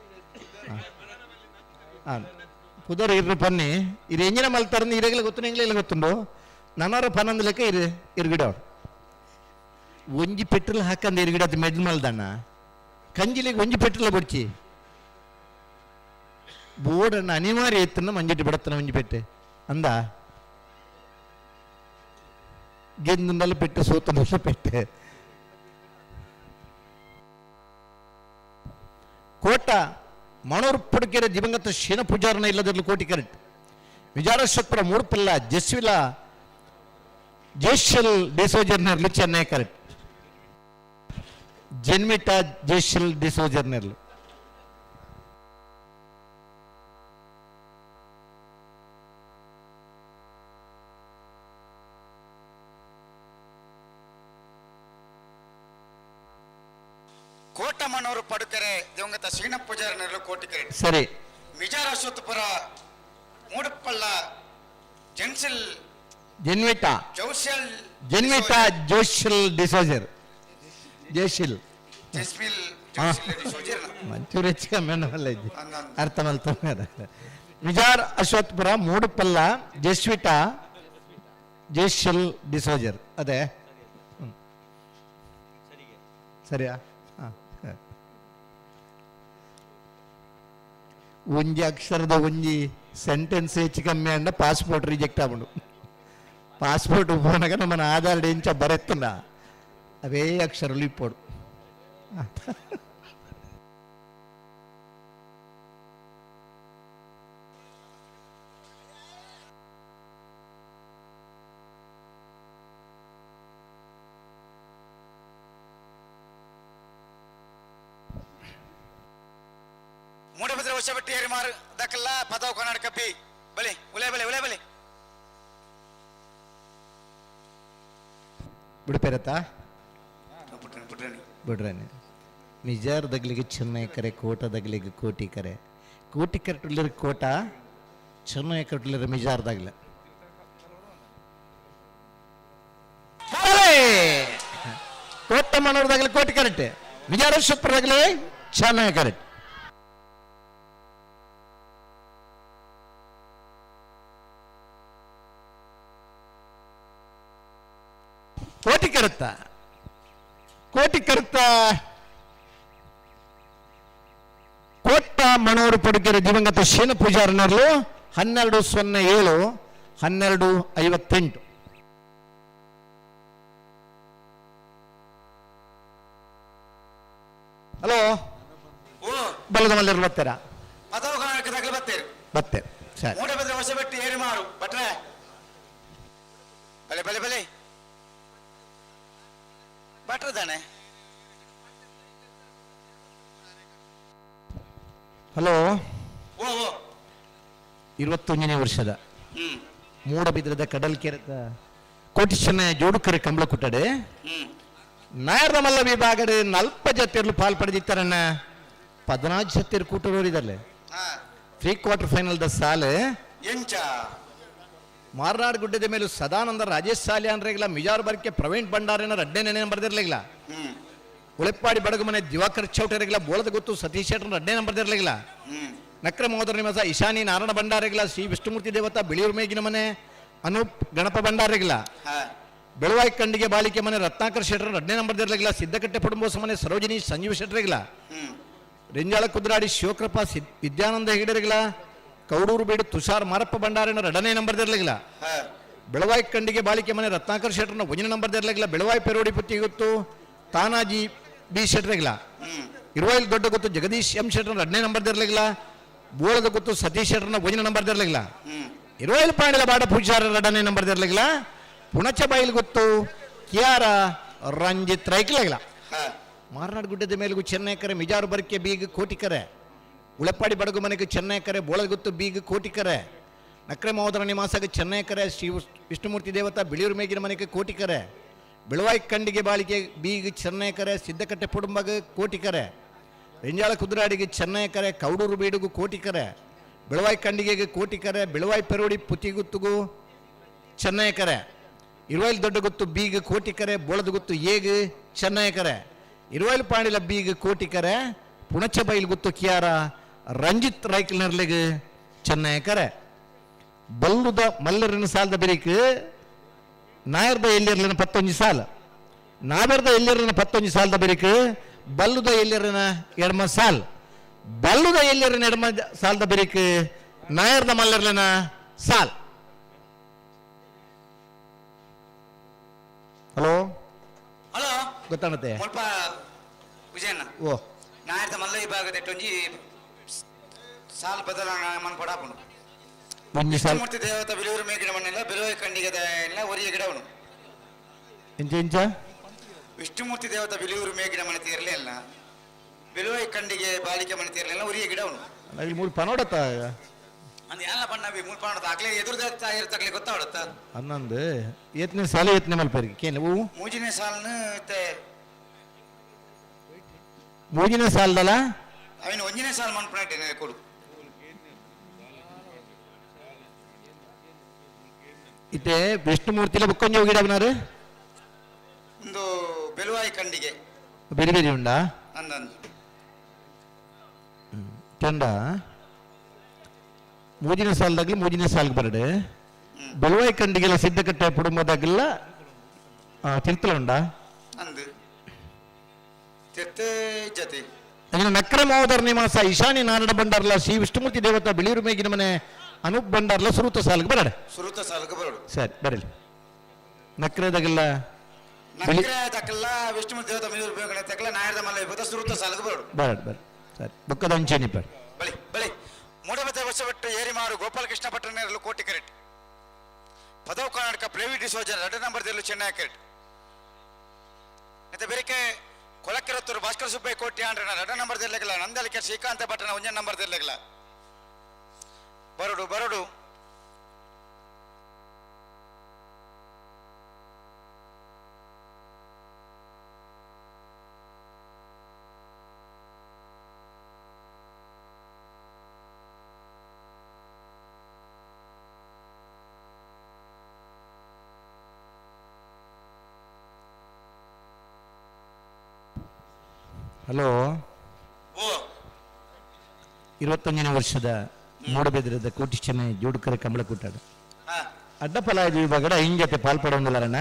ಹಾಂ ಪುದರ್ ಇರ್ರು ಪನ್ನಿ ಇದು ಎಂಜಿನ ಮಲ್ತಾರಂದು ಇರಗಲ ಗೊತ್ತು ಎಂಗ್ಲೆಲ್ಲ ಗೊತ್ತುಂಡು ನನ್ನವರ ಪನ್ನೊಂದು ಲೆಕ್ಕ ಇರು ಇರು ಗಿಡ ಅವರು ಒಂಜಿ ಪೆಟ್ರೋಲ್ ಹಾಕಂದ ಇರು ಗಿಡ ಅದು ಮೆಡ್ ಮಲ್ದಣ್ಣ ಕಂಜಿಲಿಗೆ ಒಂಜಿ ಪೆಟ್ರೋಲ್ ಬಡ್ಚಿ ಬೋರ್ಡನ್ನು ಅನಿವಾರ್ಯ ಎತ್ತನ್ನ ಮಂಜೆಟ್ಟಿ ಬಿಡತ್ತನ ಒಂಜಿ ಪೆಟ್ಟೆ ಅಂದ ಗೆಂದಲ್ಲ ಪೆಟ್ಟು ಸೋತನ ಪೆಟ್ಟೆ. ಕೋಟ ಮಣೂರು ಪುಡಕೆರೆ ದಿವಂಗತ ಶೀನ ಪೂಜಾರನ ಇಲ್ಲದಿರಲು ಕೋಟಿ ಕರೆಕ್ಟ್ ವಿಜಾರಶ್ವತ್ಪುರ ಮೂಡುಪಲ್ಲ ಜಸ್ವಿಲ ಜೇಷಲ್ ಡಿಸೋಜರ್ನರ್ಲು ಚೆನ್ನೈ ಕರೆಕ್ಟ್ ಜನ್ಮಿಟ ಜೇಷಲ್ ಡಿಸೋಜರ್ನರ್ಲು. ಕೋಟಮನೂರು ಪಡುಕೆರೆ ದಿವಂಗತ ಶ್ರೀನ ಪೂಜಾರನರ್ಲು ಕೋಟಿಕೆರೆ. ಸರಿ. ಮಿಜಾರ ಅಶ್ವತ್ಥಪುರ ಮೂಡುಪಳ್ಳ ಜೆನ್ಸಿಲ್ ಜನ್ವಿಟಾ ಜೌಸೆಲ್ ಜನ್ವಿಟಾ ಜೋಶಿಲ್ ಡಿಸೋಜರ್ ಜೇಶಿಲ್ ಜೆಸ್ಮಿಲ್ ಜೌಸಿಲ್ ಡಿಸೋಜರ್ ಮಂಚೂರು ಹೆಚ್ಚು ಕಮ್ಮಿ ಅನ್ನವಲ್ಲ ಇದು. ಅರ್ಥ ಮಲ್ತೊಂದು. ಮಿಜಾರ್ ಅಶ್ವತ್ಥಪುರ ಮೂಡುಪಲ್ಲ ಜೆಸ್ವಿಟಾ ಜೇಶಿಲ್ ಡಿಸೋಜರ್ ಅದೇ. ಸರಿಯಾ? ಹಾಂ. ಒಂಜಿ ಅಕ್ಷರದ ಒಂಜಿ ಸೆಂಟೆನ್ಸ್ ಹೆಚ್ಚು ಕಮ್ಮಿ ಅಂಡ ಪಾಸ್ಪೋರ್ಟ್ ರಿಜೆಕ್ಟ್ ಆಗುಂಡು. ಪಾಸ್ಪೋರ್ಟ್ ಉಪೋನಗ ನಮ್ಮನ ಆಧಾರ್ ಇಂಚ ಬರೆತ್ತುಂಡ ಅವೇ ಅಕ್ಷರలు ಇಪ್ಪೋಡು. ಮೂಡಬಿದ್ರೆ ಹೊಸಬಟ್ಟಿ ಏರಿಮಾರು ದಕ್ಕಲ್ಲ ಪದವು ಕರ್ನಾಟಕ ಬಿ ಬಲಿ ಉಲೆ ಬಲೆ ಉಲೆ ಬಲೆ ಬಿಡ್ಪೇರತ್ತಾ ಬಿಟ್ರಣಿ ಬಿಡ್ರೇನೆ. ನಿಜಾರ್ ದಗ್ಲಿಗೆ ಚೆನ್ನೈ ಕರೆ, ಕೋಟ ದಗ್ಲಿಗೆ ಕೋಟಿ ಕರೆ, ಕೋಟಿ ಕರೆಟುಲ್ಲರ ಕೋಟ, ಚೆನ್ನೈ ಕರೆಟುಲ್ಲರ ಮಿಜಾರ್ ದಗ್ಲ. ಕೋಟ ಮನೋರ್ದಾಗಲಿ ಕೋಟಿ ಕರೆಕ್ಟ್, ಮಿಜಾರ ಸೂಪರ್ದಾಗಲಿ ಚೆನ್ನೈ ಕರೆಕ್ಟ್. ಕೋಟಿ ಕರುತ್ತ, ಕೋಟಿ ಕರುತ್ತ ಕೋಟ ಮಣೂರು ಪಡುಗೆರೆ ದಿವಂಗತ ಶೀನ ಪೂಜಾರನರ್ಲು 12:07 12:58. ಹಲೋ, ಬಲದ ಮಲ್ಲರು ಬರ್ತಾರಾ? ಬರ್ತೇವೆ ಸರಿ. ಮೂಡಬಿದ್ರೆ ಹೊಸಬೆಟ್ಟಿ ಏರಿಮಾರು ಭಟ್ರೆ ಬಲೆ ಬಲೆ ಬಲೆ ಭಟ್ರ ತಾನೆ. ಹಲೋ, ಓ ಓ 21ನೇ ವರ್ಷದ ಮೂಡಬಿದ್ರದ ಕಡಲ್ಕೆರೆದ ಕೋಟಿ ಚೆನ್ನೈ ಜೋಡುಕರೆ ಕಂಬಳ ಕುಟ್ಟಡೆ ನಾಯರ್ದ ಮಲ್ಲ ವಿಭಾಗದ ನಲ್ಪ ಜತೆರ್ಲು ಪಾಲ್ ಪಡೆದಿತ್ತಾರಣ್ಣ. 14 ಜತೆರು ಕೂಟರೋರಿದಲ್ಲೇ ಪ್ರೀ ಕ್ವಾರ್ಟರ್ ಫೈನಲ್ the ಸಾಲೆ ಎಂಚ ಮಾರ್ನಾಡ್ ಗುಡ್ಡದ ಮೇಲೆ ಸದಾನಂದ ರಾಜೇಶ್ ಸಾಲಿ ಅನ್ರೆಗಿಲ್ಲ, ಮಿಜಾರ್ ಬರ್ಕೆ ಪ್ರವೀಣ್ ಭಂಡಾರಿನ ರಡ್ಡೆ ನೆನೆ ಬರ್ದಿರ್ಲಿಲ್ಲ, ಉಳೆಪ್ಪಾಡಿ ಬಡಗು ಮನೆ ದಿವಾಕರ್ ಚೌಟರಿಗಿಲ್ಲ, ಬೋಳದ ಗೊತ್ತು ಸತೀಶ್ ಶೆಟ್ಟರ್ ರಡ್ಡೆ ನಂಬರ್ ಬರ್ದಿರ್ಲಿಲ್ಲ, ನಕ್ರ ಮಹೋದರ ನಿವಾಸ ಇಶಾನಿ ನಾರಾಯಣ ಭಂಡಾರಿಗಿಲ್ಲ, ಶ್ರೀ ವಿಷ್ಣುಮೂರ್ತಿ ದೇವತಾ ಬಿಳಿಯೂರು ಮೇಗಿನ ಮನೆ ಅನೂಪ್ ಗಣಪ ಭಂಡಾರಿಗಿಲ್ಲ, ಬೆಳವಾಯಿ ಕಂಡಿಗೆ ಬಾಳಿಕೆ ಮನೆ ರತ್ನಾಕರ್ ಶೆಟ್ಟರ್ ರಡ್ಡೆ ನಂಬರ್ ಬರ್ದಿರ್ಲಿಲ್ಲ, ಸಿದ್ದಕಟ್ಟೆ ಪಡುಂಬೋಸ ಮನೆ ಸರೋಜಿನಿ ಸಂಜೀವ್ ಶೆಟ್ಟರಿಗಿಲ್ಲ, ರೆಂಜಾಳ ಕುದ್ರಾಡಿ ಶಿವಕೃಪಾ ವಿದ್ಯಾನಂದ ಹೆಗಡೆರಿಗಿಲ್ಲ, ಕೌಡೂರು ಬೀಡು ತುಷಾರ್ ಮಾರಪ್ಪ ಭಂಡಾರಿನ ಎರಡನೇ ನಂಬರ್ ಇರಲಿಲ್ಲ, ಬೆಳವಾಯಿ ಕಂಡಿಗೆ ಬಾಳಿಕೆ ಮನೆ ರತ್ನಾಕರ್ ಶೆಟ್ಟರ್ನ ಒಂದನೇ ನಂಬರ್ ಇರಲಿಲ್ಲ, ಬೆಳವಾಯಿ ಪೆರೋಡಿ ಪುತ್ತಿ ಗೊತ್ತು ತಾನಾಜಿ ಬಿ ಶೆಟ್ಟರಿಗಿಲ್ಲ, ಇರುವಾಯಿಲ್ ದೊಡ್ಡ ಗೊತ್ತು ಜಗದೀಶ್ ಎಂ ಶೆಟ್ಟರ್ನ ಎರಡನೇ ನಂಬರ್ ಇರಲಿಲ್ಲ, ಬೋಳದ ಗೊತ್ತು ಸತೀಶ್ ಶೆಟ್ಟರ್ನ ಒಂದನೇ ನಂಬರ್ ಇರಲಿಲ್ಲ, ಇರುವಾಯಿಲ್ ಪಾಂಡಿಲ ಬಾಡ ಪೂಜಾರ ಎರಡನೇ ನಂಬರ್ ಇರಲಿಲ್ಲ, ಪುಣಚ ಬಾಯಿಲ್ ಗೊತ್ತು ಕಿಯಾರ ರಂಜಿತ್ ರೈಕ್ಲಾಗಿಲ್ಲ. ಮಾರನಾಡ್ ಗುಡ್ಡದ ಮೇಲೆಗೂ ಚೆನ್ನೈ ಕರೆ, ಮಿಜಾರು ಬರ್ಕೆ ಬೀಗ ಕೋಟಿಕರೆ, ಉಳೆಪ್ಪಾಡಿ ಬಡಗು ಮನೆಗೆ ಚೆನ್ನೈ ಕರೆ, ಬೋಳಗುತ್ತು ಬೀಗ ಕೋಟಿಕರೆ, ನಕ್ರೆ ಮಹೋದರ ನಿವಾಸಕ್ಕೆ ಚೆನ್ನೈ ಕರೆ, ಶ್ರೀ ವಿಷ್ಣುಮೂರ್ತಿ ದೇವತಾ ಬಿಳಿಯೂರು ಮೇಗಿನ ಮನೆಗೆ ಕೋಟಿಕರೆ, ಬೆಳವಾಯಿ ಕಂಡಿಗೆ ಬಾಳಿಕೆ ಬೀಗ ಚೆನ್ನೈ ಕರೆ, ಸಿದ್ದಕಟ್ಟೆ ಪುಡುಂಬಗ ಕೋಟಿಕರೆ, ರೆಂಜಾಳ ಕುದ್ರಾಡಿಗೆ ಚೆನ್ನೈ ಕರೆ, ಕೌಡೂರು ಬೀಡುಗು ಕೋಟಿಕರೆ, ಬೆಳವಾಯಿ ಕಂಡಿಗೆಗೆ ಕೋಟಿಕರೆ, ಬೆಳವಾಯಿ ಪೆರೋಡಿ ಪುತಿಗುತ್ತುಗು ಚೆನ್ನೈ ಕರೆ, ಇರುವಾಯಿಲ್ ದೊಡ್ಡ ಗೊತ್ತು ಬೀಗ ಕೋಟಿಕರೆ, ಬೋಳದ ಗೊತ್ತು ಏಗ್ ಚೆನ್ನೈ ಕರೆ, ಇರುವಾಯಿಲ್ ಪಾಂಡಿಲ ಬೀಗ ಕೋಟಿಕರೆ, ಪುಣಚ ಬೈಲ್ ಗುತ್ತು ಕಿಯಾರ ರಂಜಿತ್ ರೈಕ್ಲರ್ಲಿಗೆ ಚೆನ್ನೈ ಕರೆ. ಬಲ್ಲುದ ಮಲ್ಲರಿನ ಸಾಲದ ಬೆರಿಕ್ ನಾಯರ್ದ ಎಲ್ಲಿರ್ಲಿನ 11 ಸಾಲ, ನಾವೆರ್ದ ಎಲ್ಲಿರ್ಲಿನ 11 ಸಾಲದ ಬೆರಿಕ್ ಬಲ್ಲುದ ಎಲ್ಲಿರಿನ ಎಡಮ ಸಾಲ್, ಬಲ್ಲುದ ಎಲ್ಲಿರಿನ ಎಡಮ ಸಾಲದ ಬೆರಿಕ್ ನಾಯರ್ದ ಮಲ್ಲರ್ಲಿನ ಸಾಲ್. ಹಲೋ ಹಲೋ, ಗೊತ್ತಾಣತ್ತೆ ಮುಲ್ಪ ವಿಜಯಣ್ಣ. ಓ ನಾಯರ್ದ ಮಲ್ಲ ವಿಭಾಗದ ಎಟ್ಟೊಂಜಿ ಸಾಲ್ ಬದಲಾವಣೆ ಮನ್ಪಡಾಪುಂಡು. ಒಂಜಿ ಸಾಲ್ ವಿಷ್ಣುಮೂರ್ತಿ ದೇವತ ಬಿಲೂರು ಮೇಗಿಡ ಮಣ್ಣೆಲ್ಲ ಬಿಲುವೆ ಖಂಡಿಗೆ ಎಲ್ಲ ಒರಿಯ ಗಿಡವನು. ಎಂಚ ಎಂಚ? ವಿಷ್ಣುಮೂರ್ತಿ ದೇವತ ಬಿಲೂರು ಮೇಗಿಡ ಮನೆ ತೀರಲಿಲ್ಲ, ಬಿಲುವೆ ಖಂಡಿಗೆ ಬಾಲಿಕೆ ಮನೆ ತೀರಲಿಲ್ಲ, ಒರಿಯ ಗಿಡವನು. ಇಲ್ಲಿ ಮೂರು ಪನೋಡತ್ತ. ಅಂದ್ ಎಲ್ಲ ಬಣ್ಣ ಬಿ ಮೂರು ಪನೋಡತ್ತ ಆಗ್ಲೇ ಎದುರು ಇರ್ತಗ್ಲಿ ಗೊತ್ತಾವಡತ್ತ. ಹನ್ನೊಂದು ಏತ್ನೇ ಸಾಲ ಏತ್ನೇ ಮಲ್ಪರಿಗೆ ಕೇನು ಹೂವು? ಮೂಜಿನೇ ಸಾಲನು ಇತ್ತೆ. ಮೂಜಿನೇ ಸಾಲದಲ್ಲ? ಅವನು ಒಂದನೇ ಸಾಲ ಮನ್ಪುನ ಕೊಡು. ಇತ್ತೆ ವಿಷ್ಣುಮೂರ್ತಿಲ ಬುಕ್ಕೊಂಜಿ ಹೋಗಿಡವನಾರು? ಒಂದು ಬೆಲುವಾಯಿ ಖಂಡಿಗೆ. ಬೇರೆ ಬೇರೆ ಉಂಡಾ? ಅಂದಂದು. ಚಂಡ ಮೂಜಿನ ಸಾಲದಾಗ್ಲಿ ಮೂಜಿನ ಸಾಲ್ಗೆ ಬರಡೆ ಬೆಲುವಾಯಿ ಖಂಡಿಗೆಲ್ಲ ಸಿದ್ಧಕಟ್ಟೆ ಕುಟುಂಬದಾಗಲ್ಲ ತಿರ್ತಲ ಉಂಡಾ? ಅಂದು ತಿರ್ತೆ ಜತೆ. ಅದನ್ನ ನಕ್ರ ಮಹೋದರ ನಿವಾಸ ಈಶಾನ್ಯ ನಾರಡ ಭಂಡಾರ್ಲ ಶ್ರೀ ವಿಷ್ಣುಮೂರ್ತಿ ದೇವತಾ ಬಿಳಿಯೂರು ಮೇಗಿನ ಮನೆ ಅನೂಪ್ ಭಂಡಾರ್ಲ ಸುರೂತ ಸಾಲ್ಗೆ ಬರಡೆ. ಸುರೂತ ಸಾಲ್ಗೆ ಬರಡು. ಸರಿ ಬರಲಿ. ನಕ್ರದಾಗೆಲ್ಲ ನಕ್ರ ತಕ್ಕಲ್ಲ ವಿಷ್ಣುಮೂರ್ತಿ ದೇವತಾ ಬಿಳಿಯೂರು ಮೇಗಿನ ತಕ್ಕಲ್ಲ ನಾಯರದ ಮಲ್ಲ ವಿಭೂತ ಸುರೂತ ಸಾಲ್ಗೆ ಬರಡು. ಬರಡ್ ಬರ ಸರಿ ಬೊಕ್ಕದ ಅಂಚೆನಿ ಬರ. ಬಳಿ ಬಳಿ ಮೂಡಬದ್ದ ಹೊಸಬೆಟ್ಟು ಏರಿಮಾರು ಗೋಪಾಲಕೃಷ್ಣ ಭಟ್ಟನೇರಲು ಕೋಟಿ ಕರೆಟ್ ಪದವು ಕರ್ನಾಟಕ ಪ್ಲೇವಿ ಡಿಸೋಜರ್ 2 ನಂಬರ್ ದೆಲ್ಲು ಚೆನ್ನೈ ಕರೆಟ್ ಮತ್ತೆ ಬೇರೆಕೆ ಕೊಲಕೆರತ್ತೂರು ಭಾಸ್ಕರ ಸುಬ್ಬಯ್ಯ ಕೋಟಿ ಆಂಡ್ರನ 2 ನಂಬರ್ ದೆಲ್ಲಗಲ ನಂದಲಿಕೆ ಶ್ರೀಕಾಂತ ಭಟ್ಟನ 1 ನಂಬರ್ ದೆಲ್ಲಗಲ ಬರಡು ಬರಡು. ಹಲೋ. ಓ 25ನೇ ವರ್ಷದ ಮೂಡಬೆದ್ರದ ಕೋಟಿ ಚೆನ್ನೈ ಜೋಡುಕರೆ ಕಂಬಳಕೂಟಾಡ ಅಡ್ಡಪಲಾಯ ವಿಭಾಗದ ಹಿಂಜತೆ ಪಾಲ್ಪಡೋಂದಿಲ್ಲರಣ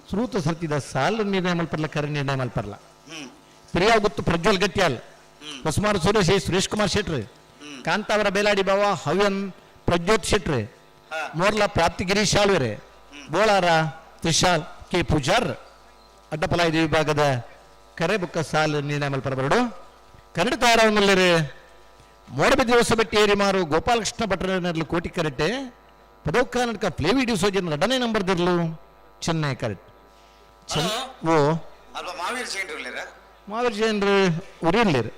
ಸುರೂತ ಸರ್ತಿದ ಸಾಲು ನಿರ್ಣಯ ಮಲ್ಪರ್ಲ ಕರೆ ನಿರ್ಣಯ ಮಲ್ಪರ್ಲ ಪ್ರಿಯಾ ಗುತ್ತು ಪ್ರಜ್ವಲ್ ಗಟ್ಟಿಯಾಲ್ ಹೊಸಮಾರು ಸುರೇಶ್ ಸುರೇಶ್ ಕುಮಾರ್ ಶೆಟ್ರು ಕಾಂತಾವರ ಬೇಲಾಡಿ ಬಾವ ಹವ್ಯನ್ ಪ್ರಜ್ಯೋತ್ ಶೆಟ್ರು ಮೋರ್ಲಾ ಪ್ರಾಪ್ತಿ ಗಿರೀಶ್ ಆಳ್ವೆರೆ ಬೋಳಾರ ತ್ರಿಶಾಲ್ ಕೆ ಪೂಜಾರ್ ಅಡ್ಡಪಲಾಯ ವಿಭಾಗದ ಕರೆ ಬುಕ್ಕ ಸಾಲು ನಿರ್ಣಯ ಮಲ್ಪರ ಬರಡು ಕನ್ನಡ ತಾರವನ್ನಲ್ಲರೆ ಮೋಡಬೆದ್ರಿ ಹೊಸಬೆಟ್ಟಿ ಏರಿಮಾರು ಗೋಪಾಲಕೃಷ್ಣ ಭಟ್ರನೆರ್ಲು ಕೋಟಿ ಕರೆಟೆ ಪದವು ಕರ್ನಾಟಕ ಪ್ಲೇವಿ ಡಿಸೋಜನ್ 2ನೇ ನಂಬರ್ ದಿರ್ಲು ಚೆನ್ನೈ ಕರೆಕ್ಟ್. ಓ ಅಲ್ವಾ ಮಾವೀರ್ ಜೈನ್ರು ಉಳ್ಳೇರ? ಮಾವೀರ್ ಜೈನ್ರು ಉರಿರ್ಲಿರು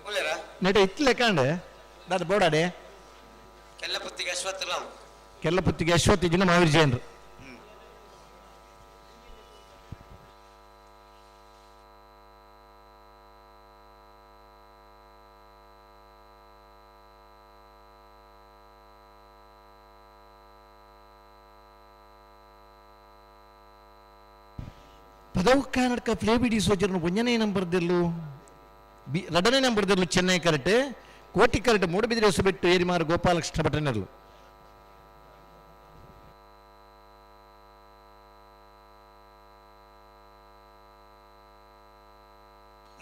ಉಳ್ಳೇರ? ನೆಟ ಇತ್ಲೆ ಕಾಂಡೆ ದಾದ ಬೋಡಾಡೆ. ಕೆಲ್ಲಪುತ್ತಿಗೆ ಅಶ್ವತ್ಥ ರಾವ್. ಕೆಲ್ಲಪುತ್ತಿಗೆ ಅಶ್ವತ್ಥ ಜಿನ ಮಾವೀರ್ ಜೈನ್ರು. ಪದವು ಕರ್ನಾಟಕ ಪ್ಲೇಬಿಡಿ ಸೋಜರ್ನ 1ನೇ ನಂಬರ್ದಲ್ಲೂ ಬಿ 2ನೇ ನಂಬರ್ದಲ್ಲೂ ಚೆನ್ನೈ ಕರೆಟೆ ಕೋಟಿ ಕರೆಟೆ ಮೂಡಬಿದಿರೆ ಹೊಸಬೆಟ್ಟು ಏರಿಮಾರು ಗೋಪಾಲಕೃಷ್ಣ ಭಟ್ಟನೆರ್ಲು.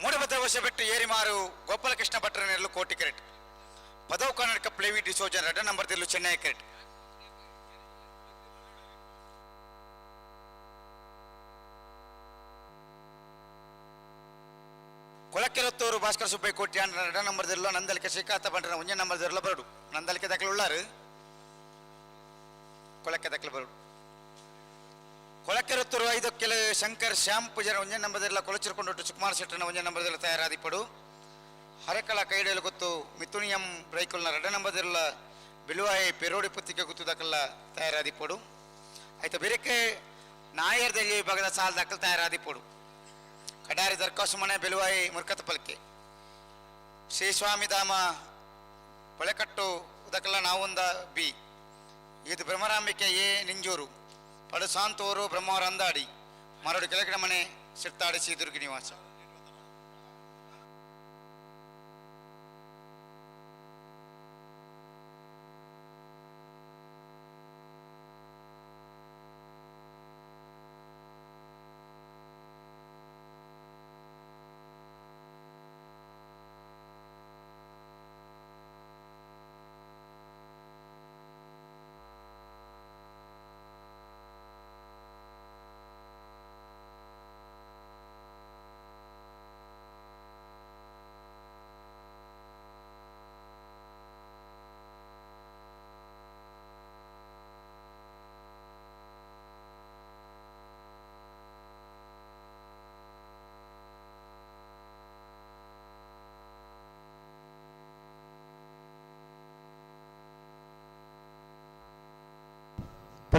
ಮೂಡಬದ್ದ ಹೊಸಬೆಟ್ಟು ಏರಿಮಾರು ಗೋಪಾಲಕೃಷ್ಣ ಭಟ್ಟನೆರ್ಲು ಕೋಟಿ ಕರೆಟ್ ಪದವು ಕರ್ನಾಟಕ ಪ್ಲೇವಿ ಡಿಸೋಜನ್ 2 ನಂಬರ್ದಲ್ಲೂ ಚೆನ್ನೈ ಕರೆಟ್. ಕೊಲಕೆರತ್ತೂರು ಭಾಸ್ಕರ ಸುಬ್ಬಯ್ಯ ಕೋಟಿ 2 ನಂಬರ್ ದಿರಲು ನಂದಲಿಕೆ ಶ್ರೀಕಾಂತ ಭಟ್ಟನ 1 ನಂಬರ್ ದಿರಲು ಬರಡು ನಂದಲಿಕೆ ದಾಖಲೆ ಉಳ್ಳಾರು ಕೊಳಕೆ ದಾಖಲೆ ಬರಡು. ಕೊಳಕೆರತ್ತೂರು 5 ಕೆಲ ಶಂಕರ್ ಶ್ಯಾಮ್ ಪೂಜಾರಿ 1 ನಂಬರ್ ದಿರಲ ಕೊಳಚಿರುಕೊಂಡು ಸುಕುಮಾರ್ ಶೆಟ್ಟನ 1 ನಂಬರ್ ದಿರಲ ತಯಾರಾದಿಪಡು ಹರಕಳ ಕೈಡಲು ಗೊತ್ತು ಮಿಥುನಿಯಂ ಬ್ರೈಕುಲ್ನ 2 ನಂಬರ್ ದಿರಲ ಬಿಲುವಾಯಿ ಪೆರೋಡಿ ಪುತ್ತಿಗೆ ಗೊತ್ತು ದಾಖಲ ತಯಾರಾದಿಪಡು ಆಯ್ತು ಬೇರೆಕೆ ನಾಯರ್ದಲ್ಲಿ ವಿಭಾಗದ ಸಾಲ ದಾಖಲು ತಯಾರಾದಿಪಡು ಕಡಾರಿ ದರ್ಕಾಸು ಮನೆ ಬೆಲುವಾಯಿ ಮುರ್ಕತ ಪಲ್ಕೆ ಶ್ರೀ ಸ್ವಾಮಿಧಾಮ ಪೊಳೆಕಟ್ಟು ಉದಕಲ ನಾವುಂದ ಬಿ ಇದು ಭ್ರಮರಾಂಬಿಕೆ ಎ ನಿಂಜೂರು ಪಡುಸಾಂತೂರು ಬ್ರಹ್ಮವರ ಅಂದಾಡಿ ಮರಡು ಕೆಳಗಿನ ಮನೆ ಸಿರ್ತಾಡಿ ಶ್ರೀ ನಿವಾಸ.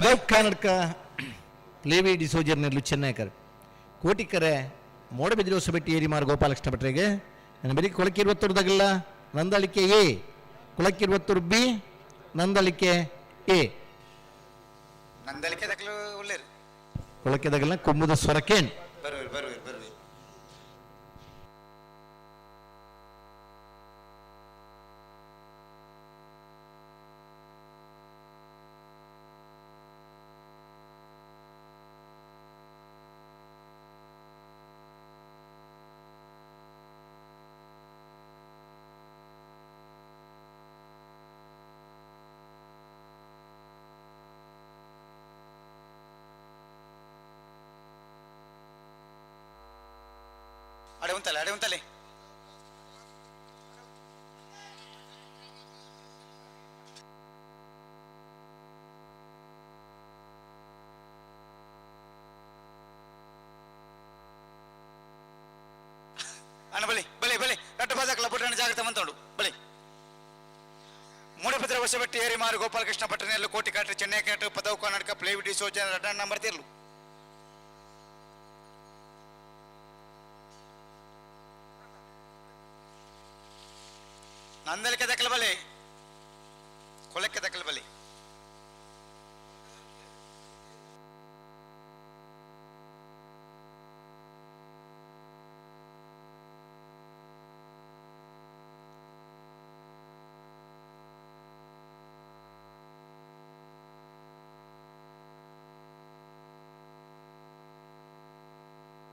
ಪದವ್ ಕರ್ನಾಟಕ ಪ್ಲೇವಿ ಡಿಸೋಜರ್ ನೆರ್ಲು ಚೆನ್ನೈಕರ್ ಕೋಟಿಕರೆ ಮೋಡಬಿದ್ರಿ ಹೊಸಬೆಟ್ಟಿ ಏರಿಮಾರು ಗೋಪಾಲಕೃಷ್ಣ ಭಟ್ರಿಗೆ ನನ್ನ ಬೆಳಿಗ್ಗೆ ಕೊಳಕಿರುವತ್ತೂರು ದಗಲ್ಲ ನಂದಳಿಕೆ ಎ ಕೊಳಕಿರುವತ್ತೂರು ಬಿ ನಂದಳಿಕೆ ಎ ನಂದಳಿಕೆ ದಕ್ಕಲು ಉಳ್ಳೇರು ಕೊಳಕೆ ದಗಲ್ಲ ಕೊಮ್ಮುದ ಸ್ವರಕೇನ್ ಬರುವಿರು ಬರುವಿರು ಬರುವಿರು ಅಡೆ ಉಂತಲೆ ಅಡೆ ಉಂತಲೆ ಅಣ್ಣ ಬಲಿ ಬಲಿ ಬಲಿ ರಟ್ಟು ಬಾಜಾಕಲ ಪುಟ್ಟಣ ಜಾಗ್ರತೆ ಮಂತೋಡು ಬಲಿ ಮೂಡಪತ್ರ ಹೊಸಬೆಟ್ಟಿ ಏರಿಮಾರು ಗೋಪಾಲಕೃಷ್ಣ ಪಟ್ಟಣೆಯಲ್ಲೂ ಕೋಟಿ ಕಾಟ್ರಿ ಚೆನ್ನೈ ಕಾಟ್ರಿ ಪದವು ಕರ್ನಾಟಕ ಪ್ಲೇವಿಡಿ ಸೋಜನ ರಡ್ಡ ನಂಬರ್ ತಿರ್ಲು ನಂದಲಿಕೆ ದಕ್ಕಲ ಬಲಿ ಕೊಲಕ್ಕೆ ದಕ್ಕಲ ಬಲಿ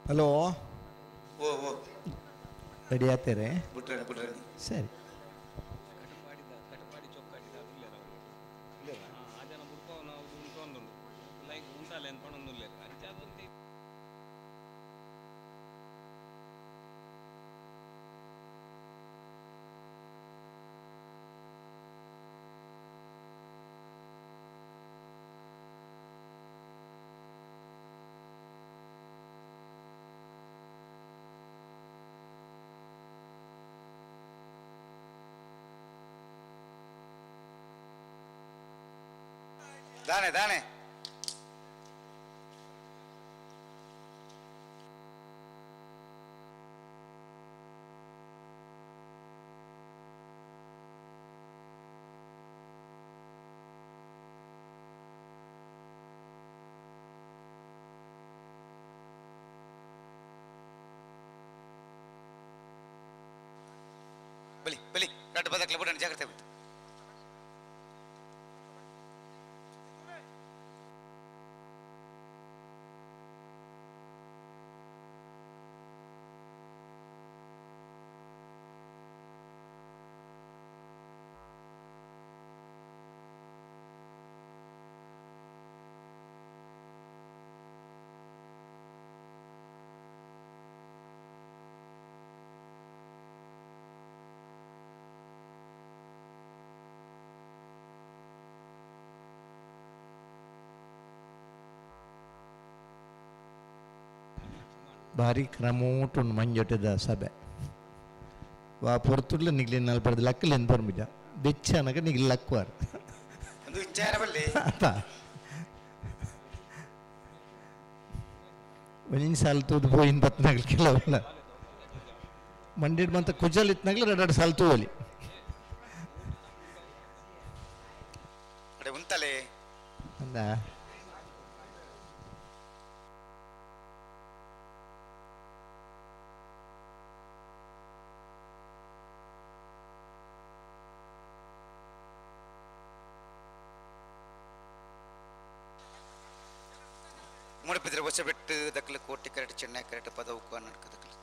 ಹಲೋ ಓ ಓ ರೆಡಿ ಆಗ್ತಾರೆ ಬಿಟ್ರೆ ಬಿಟ್ರೆ ಸರಿ ದಾನೆ ದಾನೆ ಬಲಿ ಬಲಿ ರಟ್ಟು ಬದಕ್ಲ ಬಿಡೋಣ ಜಾಗ್ರತೆ ಬಿಟ್ಟು ಭಾರಿ ಕ್ರಮೋಟುಂಡು ಮಂಜೊಟ್ಟದ ಸಭೆ ವಾ ಪೊರ್ತುಡ್ಲ ನಿಗ್ಲಿ ನಲ್ಪಡ್ದು ಲಕ್ಕಲ್ ಎಂದು ಪರ್ಮಿಜ ಬೆಚ್ಚನಗ ನಿಗ್ಲಿ ಲಕ್ವಾರ್ ಒಂದು ವಿಚಾರ ಬಲ್ಲಿ ಅತ್ತ ಒಂದಿನ ಸಾಲ ತೂದು ಪೋಯಿನ ಬತ್ನಾಗಲಿ ಕೆಲವಲ್ಲ ಮಂಡಿಡ್ ಮಂತ ಕುಜಲ್ ಇತ್ನಾಗಲಿ ಎರಡೆರಡು ಸಾಲ ತೂವಲಿ ಅಡೆ ಉಂತಲೆ ಅಂದ ಮೂಡಬಿದ್ರೆ ಹೊಸಬೆಟ್ಟು ದಕ್ಕಲು ಕೋಟೆ ಕರೆಟ್ ಚೆನ್ನೈ ಕರೆಟ್ ಪದವು ಕರ್ನಾಟಕ ದಕ್ಕಲು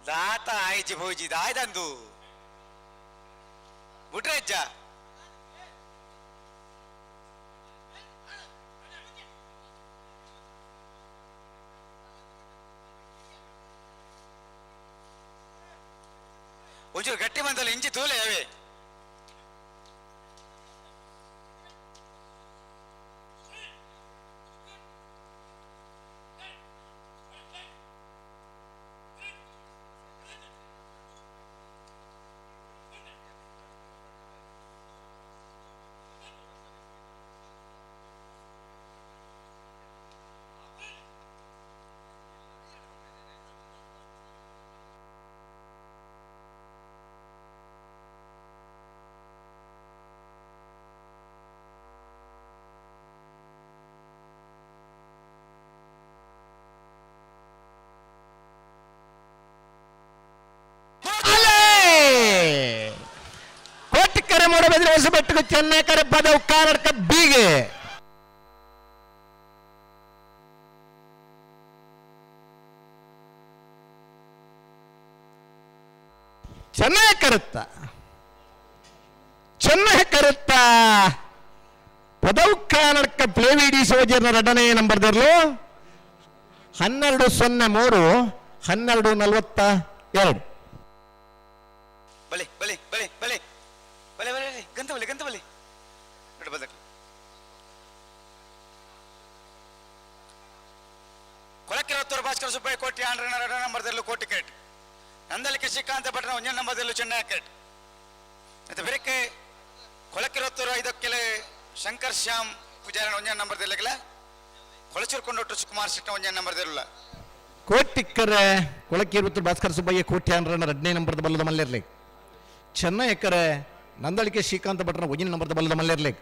ದಾತ ಆಯ್ಜಿ ಭೋಜಿ ದಾಯ್ದಂದು ಬಿಟ್ರೆ ಅಜ್ಜ ಒಂಚೂರು ಗಟ್ಟಿ ಬಂದಲ್ಲ ಇಂಚಿ ತೂಲೆ ಅವೇ ಮೂಡಬೆದ್ರೆ ಹೊಸಬೆಟ್ಟಿಗೆ ಚೆನ್ನೈಕರೆ ಪದವು ಕಾರಡ್ಕ ಬೀಗೆ. ಚೆನ್ನಾಗಿ ಕರುತ್ತ ಚೆನ್ನಾಗಿ ಕರುತ್ತ ಪದವು ಕಾನಡ್ಕ ಪ್ಲೇವಿಡಿ ಸೋಜರ್ನ ಎರಡನೇ ನಂಬರ್ದರ್ಲು 12:03 12:42. ಬಲೆ ಬಲೆ ಬಲೆ ಬಲೆ ಬಲೆ ಬಲೆ ಗಂತ ಬಲೆ ಗಂತ ಬಲೆ ಬದಕ್ ಕೊಳಕಿರತ್ತೂರು ಭಾಸ್ಕರ ಸುಬ್ಬಯ್ಯ ಕೋಟಿ ಆಂಡ್ರನ ಎರಡನೇ ನಂಬರ್ದಲ್ಲೂ ಕೋಟಿ ಕ್ರೆಟ್ ನಂದಲಿಕೆ ಶ್ರೀಕಾಂತ ಭಟ್ನ ಒಂದನೇ ನಂಬರ್ದಲ್ಲೂ ಚೆನ್ನೈ ಕ್ರೆಟ್ ಮತ್ತು ಬೇರೆ ಕೊಳಕಿರತ್ತೂರು ಐದಕ್ಕೆಲೆ ಶಂಕರ್ ಶ್ಯಾಮ್ ಪೂಜಾರನ ಒಂದನೇ ನಂಬರ್ದಲ್ಲಿಲ್ಲ ಕೊಳಚೂರು ಕೊಂಡೊಟ್ಟು ಸುಕುಮಾರ್ ಶೆಟ್ಟ ಒಂದನೇ ನಂಬರ್ದಿರಲ್ಲ. ಕೋಟಿಕ್ಕರೆ ಕೊಳಕಿರುತ್ತು ಭಾಸ್ಕರ ಸುಬ್ಬಯ್ಯ ಕೋಟಿ ಆಂಡ್ರನ ಎರಡನೇ ನಂಬರ್ದ ಬಲ್ಲದ ಮಲ್ಲಿರ್ಲಿ. ಚೆನ್ನೈ ಎಕ್ಕರೆ ನಂದಳಿಕೆ ಶ್ರೀಕಾಂತ ಭಟ್ರನ ಒಂದನೇ ನಂಬರ್ದ ಬಲ್ಲದ ಮಲ್ಲಿರ್ಲಿ.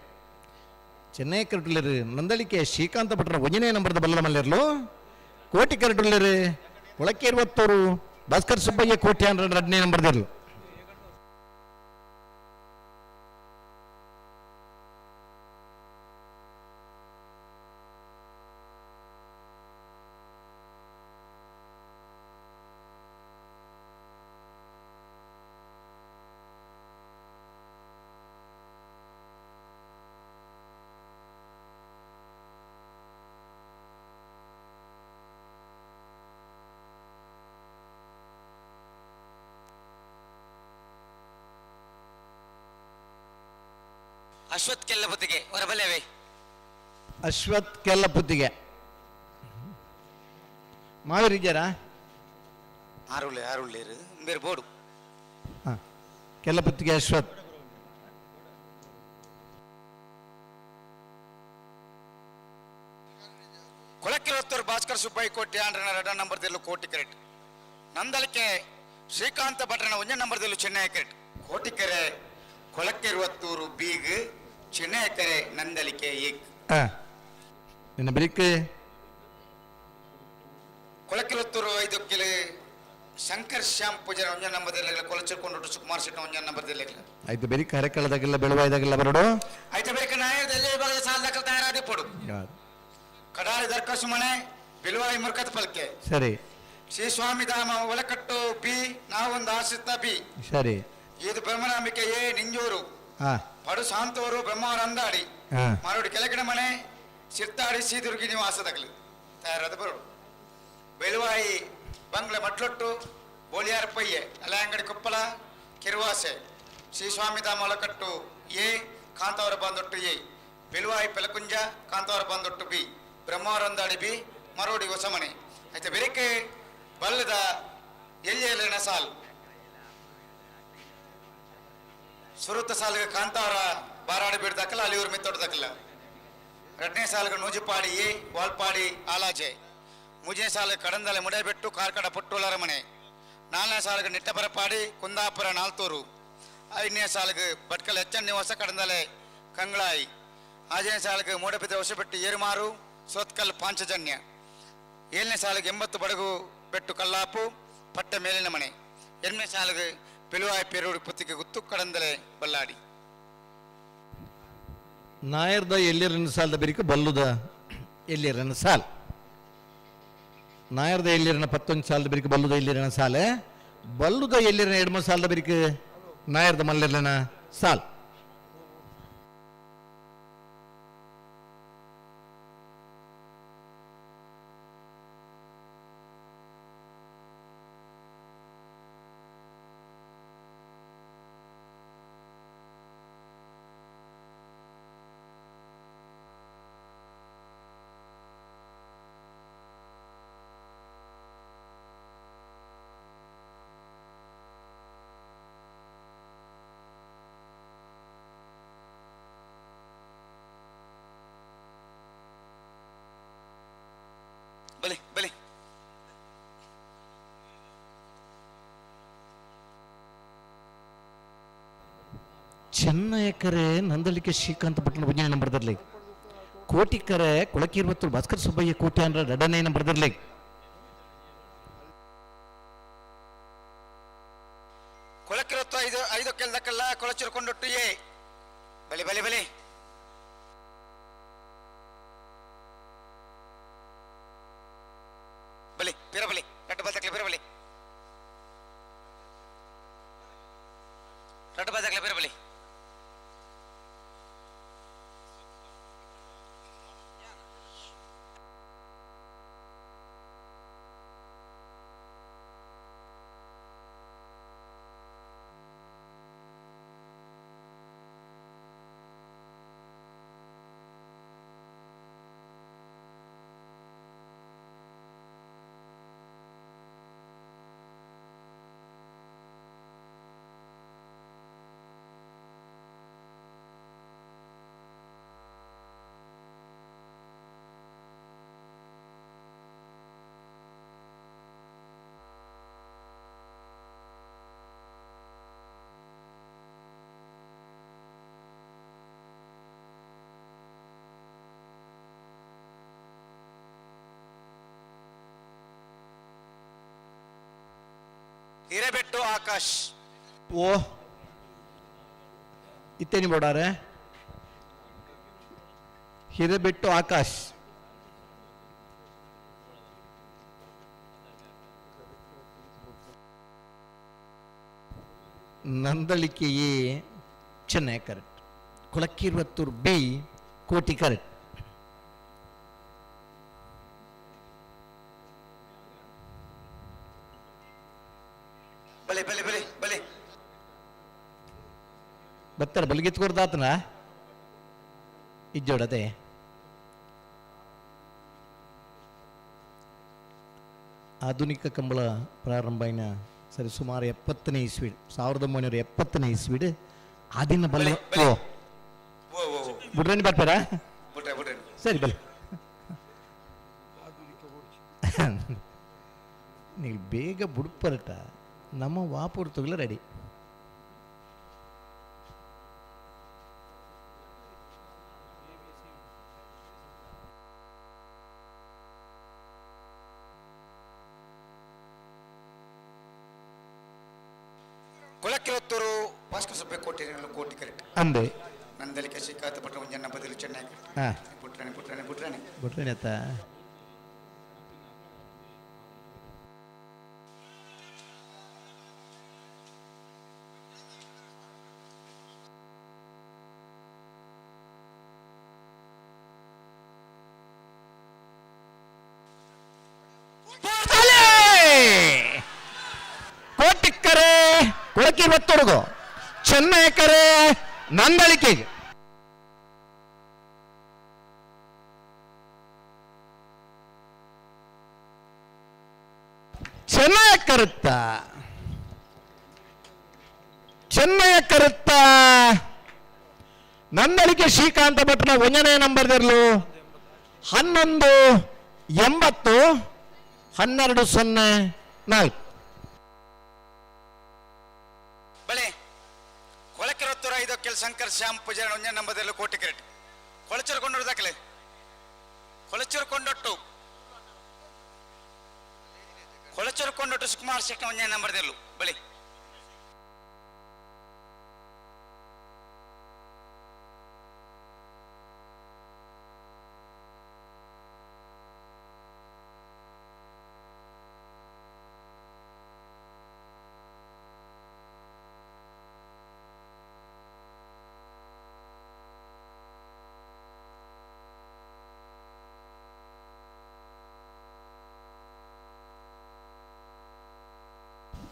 ಚೆನ್ನೈ ಕರಟುಲ್ಲರು ನಂದಳಿಕೆ ಶ್ರೀಕಾಂತ ಭಟ್ರನ ಒಂದನೇ ನಂಬರ್ದ ಬಲ್ಲದ ಮಲ್ಲಿರ್ಲು. ಕೋಟಿ ಕರಟುಲ್ಲರು ಕೊಳಕಿರುವತ್ತೂರು ಭಾಸ್ಕರ ಸುಬ್ಬಯ್ಯ ಕೋಟಿ ಆಂಡ್ರನ ಎರಡನೇ ನಂಬರ್ದಿರ್ಲು. ಅಶ್ವಥ್ ಕೆಲ್ಲ ಬುದ್ಧಿಗೆ ಹೊರಬಲ್ಲೆವೆ. ಅಶ್ವಥ್ ಕೆಲ್ಲ ಬುದ್ಧಿಗೆ ಮಾವಿರಿಗ್ಯಾರಾ? ಆರುಳ್ಳೆ ಆರುಳ್ಳೇರು ಬೇರೆ ಬೋರ್ಡು. ಹಾಂ, ಕೆಲ್ಲ ಬುದ್ಧಿಗೆ ಅಶ್ವಥ್. ಕೊಳಕಿರತ್ತೂರು ಭಾಸ್ಕರ ಸುಬ್ಬಯ್ಯ ಕೋಟಿ ಆಂಡ್ರನ ಎರಡನೇ ನಂಬರ್ದಲ್ಲೂ ಕೋಟಿ ಕ್ರೆಟ್ ನಂದಲಿಕೆ ಶ್ರೀಕಾಂತ ಭಟ್ರನ ಒಂದನೇ ನಂಬರ್ದಲ್ಲೂ ಚೆನ್ನೈ ಕ್ರೆಟ್ ಕೋಟಿಕೆರೆ ಕೊಳಕಿರುವತ್ತೂರು ಬೀಗ್ ಚೆನ್ನೈಕೆರೆ ನಂದಲಿಕೆ ಏಕ್. ಹಾಂ, ನಿನ್ನ ಬ್ರೇಕ್. ಕೊಳಕಿರುವತ್ತೂರು ಐದಕ್ಕೆಲೆ ಶಂಕರ್ ಶ್ಯಾಮ್ ಪೂಜಾರ ಒಂದನೇ ನಂಬರ್ದಲ್ಲಿ ಕೊಳಚಿರ್ಕೊಂಡು ಸುಕುಮಾರ್ ಶೆಟ್ಟ ಒಂದನೇ ನಂಬರ್ದಲ್ಲಿ. ಆಯ್ತು ಬೇರೆ ಕಾರ್ಯಕ್ರಮದಾಗೆಲ್ಲ ಬೆಳವಾಯ್ದಾಗೆಲ್ಲ ಬರೋಡು. ಆಯ್ತು ಬೇರೆ ನಾಯಕದಲ್ಲಿ ವಿಭಾಗದ ಸಾಲ ದಾಖಲು ತಯಾರಾದಿ ಪೊಡು. ಕಡಾರಿ ದರ್ಕಸು ಮನೆ ಬಿಲುವಾಯಿ ಮುರ್ಕತ್ ಪಲ್ಕೆ. ಸರಿ. ಶ್ರೀ ಸ್ವಾಮಿ ಧಾಮ ಒಳಕಟ್ಟು ಬಿ ನಾವೊಂದು ಆಶ್ರಿತ ಬಿ. ಸರಿ. ಇದು ಬ್ರಹ್ಮನಾಂಬಿಕೆ ಎ ನಿಂಜೂರು. ಪಡು ಶಾಂತವರು ಬ್ರಹ್ಮವರ ಅಂದಾಡಿ. ಮಾರುಡಿ ಕೆಳಗಿನ ಮನೆ ಸಿರ್ತಾಡಿ ಸೀದುರ್ಗಿ ನಿವಾಸದಾಗಲಿ ತಯಾರಾದ ಬರೋಡು. ಬೆಳುವಾಯಿ ಬಂಗ್ಲೆ ಮಟ್ಲೊಟ್ಟು ಬೋಳಿಯಾರ ಪಯ್ಯೆ ಅಲಯಾಂಗಡಿ ಕೊಪ್ಪಳ ಕಿರುವಾಸೆ ಶ್ರೀ ಸ್ವಾಮಿ ಧಾಮ ಒಳಕಟ್ಟು ಎ ಕಾಂತಾವರ ಬಂದೊಟ್ಟು ಎ ಬೆಳುವಾಯಿ ಪೆಲಕುಂಜ ಕಾಂತಾವರ ಬಂದೊಟ್ಟು ಬಿ ಬ್ರಹ್ಮವರಂದಾಡಿ ಬಿ ಮರೋಡಿ ಹೊಸಮನೆ. ಆಯ್ತಾ ಬೆರಕೆ ಬಲ್ಲದ ಎಲ್ಲಿ ಸಾಲು ಸುರುತ್ತ ಸಾಲಿಗೆ ಕಾಂತಾವರ ಬಾರಾಡಿ ಬಿಡ್ದಾಕಲ್ಲ ಅಲ್ಲಿಯೂರು ಮಿತ್ತೊಡ್ದಾಕಲ್ಲ. ಎರಡನೇ ಸಾಲಿಗೆ ನೂಜುಪಾಡಿ ಎ ವಾಲ್ಪಾಡಿ ಆಲಾಜೆ. ಮೂರನೇ ಸಾಲಿಗೆ ಕಡಂದಲೆ ಮುಡೇಬೆಟ್ಟು ಕಾರ್ಕಡ ಪುಟ್ಟೋಳರ ಮನೆ. ನಾಲ್ಕನೇ ಸಾಲಿಗೆ ನಿಟ್ಟಬರಪಾಡಿ ಕುಂದಾಪುರ ನಾಲ್ತೂರು. ಐದನೇ ಸಾಲಿಗೆ ಭಟ್ಕಲ್ ಎಚ್ಚನ್ ನಿವಾಸ ಕಡಂದಲೆ ಕಂಗ್ಳಾಯಿ. ಆರನೇ ಸಾಲಿಗೆ ಮೂಡಬಿದ್ರೆ ಹೊಸಬೆಟ್ಟು ಏರುಮಾರು ಸೋತ್ಕಲ್ ಪಾಂಚಜನ್ಯ. ಏಳನೇ ಸಾಲಿಗೆ 80 ಬಡಗು ಬೆಟ್ಟು ಕಲ್ಲಾಪು ಪಟ್ಟ ಮೇಲಿನ ಮನೆ. ಎಂಟನೇ ಸಾಲಿಗೆ ಪಿಲುವಾಯಿ ಪೇರೂರು ಪುತ್ತಿಗೆ ಗುತ್ತು ಕಡಂದಲೆ ಬಲ್ಲಾಡಿ. ನಾಯರ್ದ ಎಲ್ಲಿರನ ಸಾಲದ ಬೆರಿಕ ಬಲ್ಲುದ ಎಲ್ಲಿರನ ಸಾಲ್. ನಾಯರ್ದ ಎಲ್ಲಿರನ 11 ಸಾಲದ ಬೆರಿಕ ಬಲ್ಲುದ ಎಲ್ಲಿರನ ಸಾಲೆ. ಬಲ್ಲುದ ಎಲ್ಲಿರನ 2 ಸಾಲದ ಬೆರಿಕ ನಾಯರ್ದ ಮಲ್ಲಿರನ ಸಾಲ್. ಬಲಿ ಬಲಿ ಚೆನ್ನಯಕರೆ ನಂದಳಿಕೆ ಶ್ರೀಕಾಂತ ಪಟ್ಟಣ ಒಂದನೇ ನಂಬರ್ದಲ್ಲಿ. ಕೋಟಿಕರೆ ಕೊಳಕಿರುವತ್ತು ಭಾಸ್ಕರ ಸುಬ್ಬಯ್ಯ ಕೋಟಿ ಅಂದ್ರೆ ಎರಡನೇ ನಂಬರ್ದಲ್ಲಿ. ಕೊಳಕಿರುವತ್ತು ಐದು ಐದು ಕೆಲ್ದಕ್ಕಲ್ಲ ಕೊಳಚಿರುಕೊಂಡೊಟ್ಟು ಎ ಬಲೆ ಬಲೆ ಬಲೆ ಬಲೆ ಪಿರ ಬಲೆ ರಡ್ಡು ಬದಕ್ಲೆ ಪಿರ ಬಲೆ ರಡ್ಡು ಬದಕ್ಲೆ ಪಿರ ಬಲೆ ಹಿರೇಬೆಟ್ಟು ಆಕಾಶ್ ಓ ಇತ್ತೇನಿ ಬೋಡಾರೆ Hirebettu Akash Nandalike A Chennai correct Kolakkiruvathur B Koti correct ಬಲೆ ಬಲೆ ಬಲೆ ಬಲೆ ಬರ್ತಾರೆ ಬಲಗಿತ್ಕೊಡ್ದಾತನ ಇಜ್ಜೋಡದೆ ಆಧುನಿಕ ಕಂಬಳ ಪ್ರಾರಂಭ అయిన ಸರಿ ಸುಮಾರು 70ನೇ ಇಸ್ವಿ 1970ನೇ ಇಸ್ವಿಡ್ ಆದಿನ ಬಲ್ಲ ಓ ಓ ಓ ಬುಡ್ರನಿ ಬರ್ತಾರಾ ಬಿಟ್ರೆ ಬಿಟ್ರೆ ಸರಿ ಬಲೆ ನೀವು ಬೇಗ ಬುಡ್ಪರಟ ನಮ್ಮ ವಾಪುರ್ ತಗಲ ರೆಡಿ ಕೊಳಕಿರತ್ತೂರು ಭಾಸ್ಕರ ಸಭೆ ಕೋಟಿ ಕೋಟಿ ಕರೆಕ್ಟ್ ಅಂದೆ ನಂದಲಿಕೆ ಶ್ರೀಕಾಂತ ಭಟ್ಟ ಒಂಜನ್ನ ಬದಲು ಚೆನ್ನೈ ಹಾಂ ಪುಟ್ರಾಣಿ ಪುಟ್ರಾಣಿ ಪುಟ್ರಾಣಿ ಬುಡ್ರನಿ ಆತ ಕೋಟಿಕ್ಕರೆ ಕೊಳಕಿ ಒತ್ತೊಡಗು ಚೆನ್ನೈಕರೆ ನಂದಳಿಕೆಗೆ ಚೆನ್ನೈ ಕರುತ್ತ ಚೆನ್ನೈ ಕರುತ್ತ ನಂದಳಿಕೆ ಶ್ರೀಕಾಂತ ಭಟ್ನ ಒಂದನೇ ನಂಬರ್ದಿರ್ಲು 11.80 12.04 ಬಳೆ ಕೊಳಕಿರತ್ತೂರ ಐದು ಕೆಲ ಶಂಕರ್ ಶ್ಯಾಮ್ ಪೂಜಾರಿ ಒಂಜನ ನಂಬರ್ದಿರ್ಲು ಕೋಟಿ ಕರೆಕ್ಟ್ ಕೊಳಚೂರು ಕೊಂಡೊಟ್ಟು ದಾಖಲೆ ಕೊಳಚೂರು ಕೊಂಡೊಟ್ಟು ಕೊಳಚೂರು ಕೊಂಡೊಟ್ಟು ಸುಕುಮಾರ್ ಶೆಟ್ಟಿ ಒಂಜನ ನಂಬರ್ದಿರ್ಲು ಬಳೆ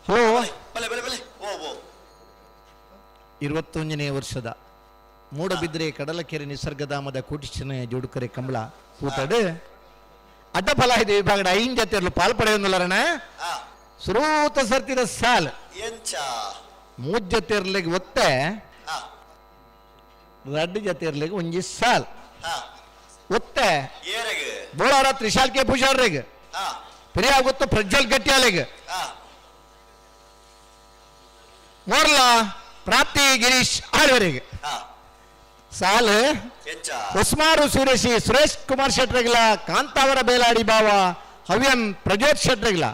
ಹಲೋ ಬಲೆ ಬಲೆ ಬಲೆ ಓ ಓ 21ನೇ ವರ್ಷದ ಮೂಡಬಿದ್ರೆ ಕಡಲಕೆರೆ ನಿಸರ್ಗಧಾಮದ ಕೋಟಿಚನ ಜೋಡುಕರೆ ಕಂಬಳ ಕೂತಾಡು ಅಡ್ಡಫಲ ಇದೆ ವಿಭಾಗದ ಐನ್ ಜೊತೆಯಲ್ಲೂ ಪಾಲ್ಪಡೆಯೊಂದುಲ್ಲರಣ ಸುರೂತ ಸರ್ತಿದ ಸಾಲ್ ಎಂಚ ಮೂರ್ ಜೊತೆರ್ಲೆಗ್ ಒತ್ತೆ ರಡ್ಡು ಜೊತೆರ್ಲೆಗ್ ಒಂಜಿ ಸಾಲ್ ಒತ್ತೆ ಏರೆಗ್ ಬೋಳಾರ ತ್ರಿಶಾಲ್ ಕೆ ಪೂಜಾರ್ರೆಗ್ ಪೆರಿಯಾಗುತ್ತ ಪ್ರಜ್ವಲ್ ಗಟ್ಟಿಯಾಲೆಗ್ ಮೋರ್ಲಾ ಪ್ರಾಪ್ತಿ ಗಿರೀಶ್ ಆಳ್ವರೆಗೆ ಸಾಲ್ ಹೊಸ್ಮಾರು ಸುರೇಶಿ ಸುರೇಶ್ ಕುಮಾರ್ ಶೆಟ್ರೆಗ್ಲ ಕಾಂತಾವರ ಬೇಲಾಡಿ ಬಾವ ಹವ್ಯನ್ ಪ್ರಜ್ಯೋತ್ ಶೆಟ್ರೆಗ್ಲ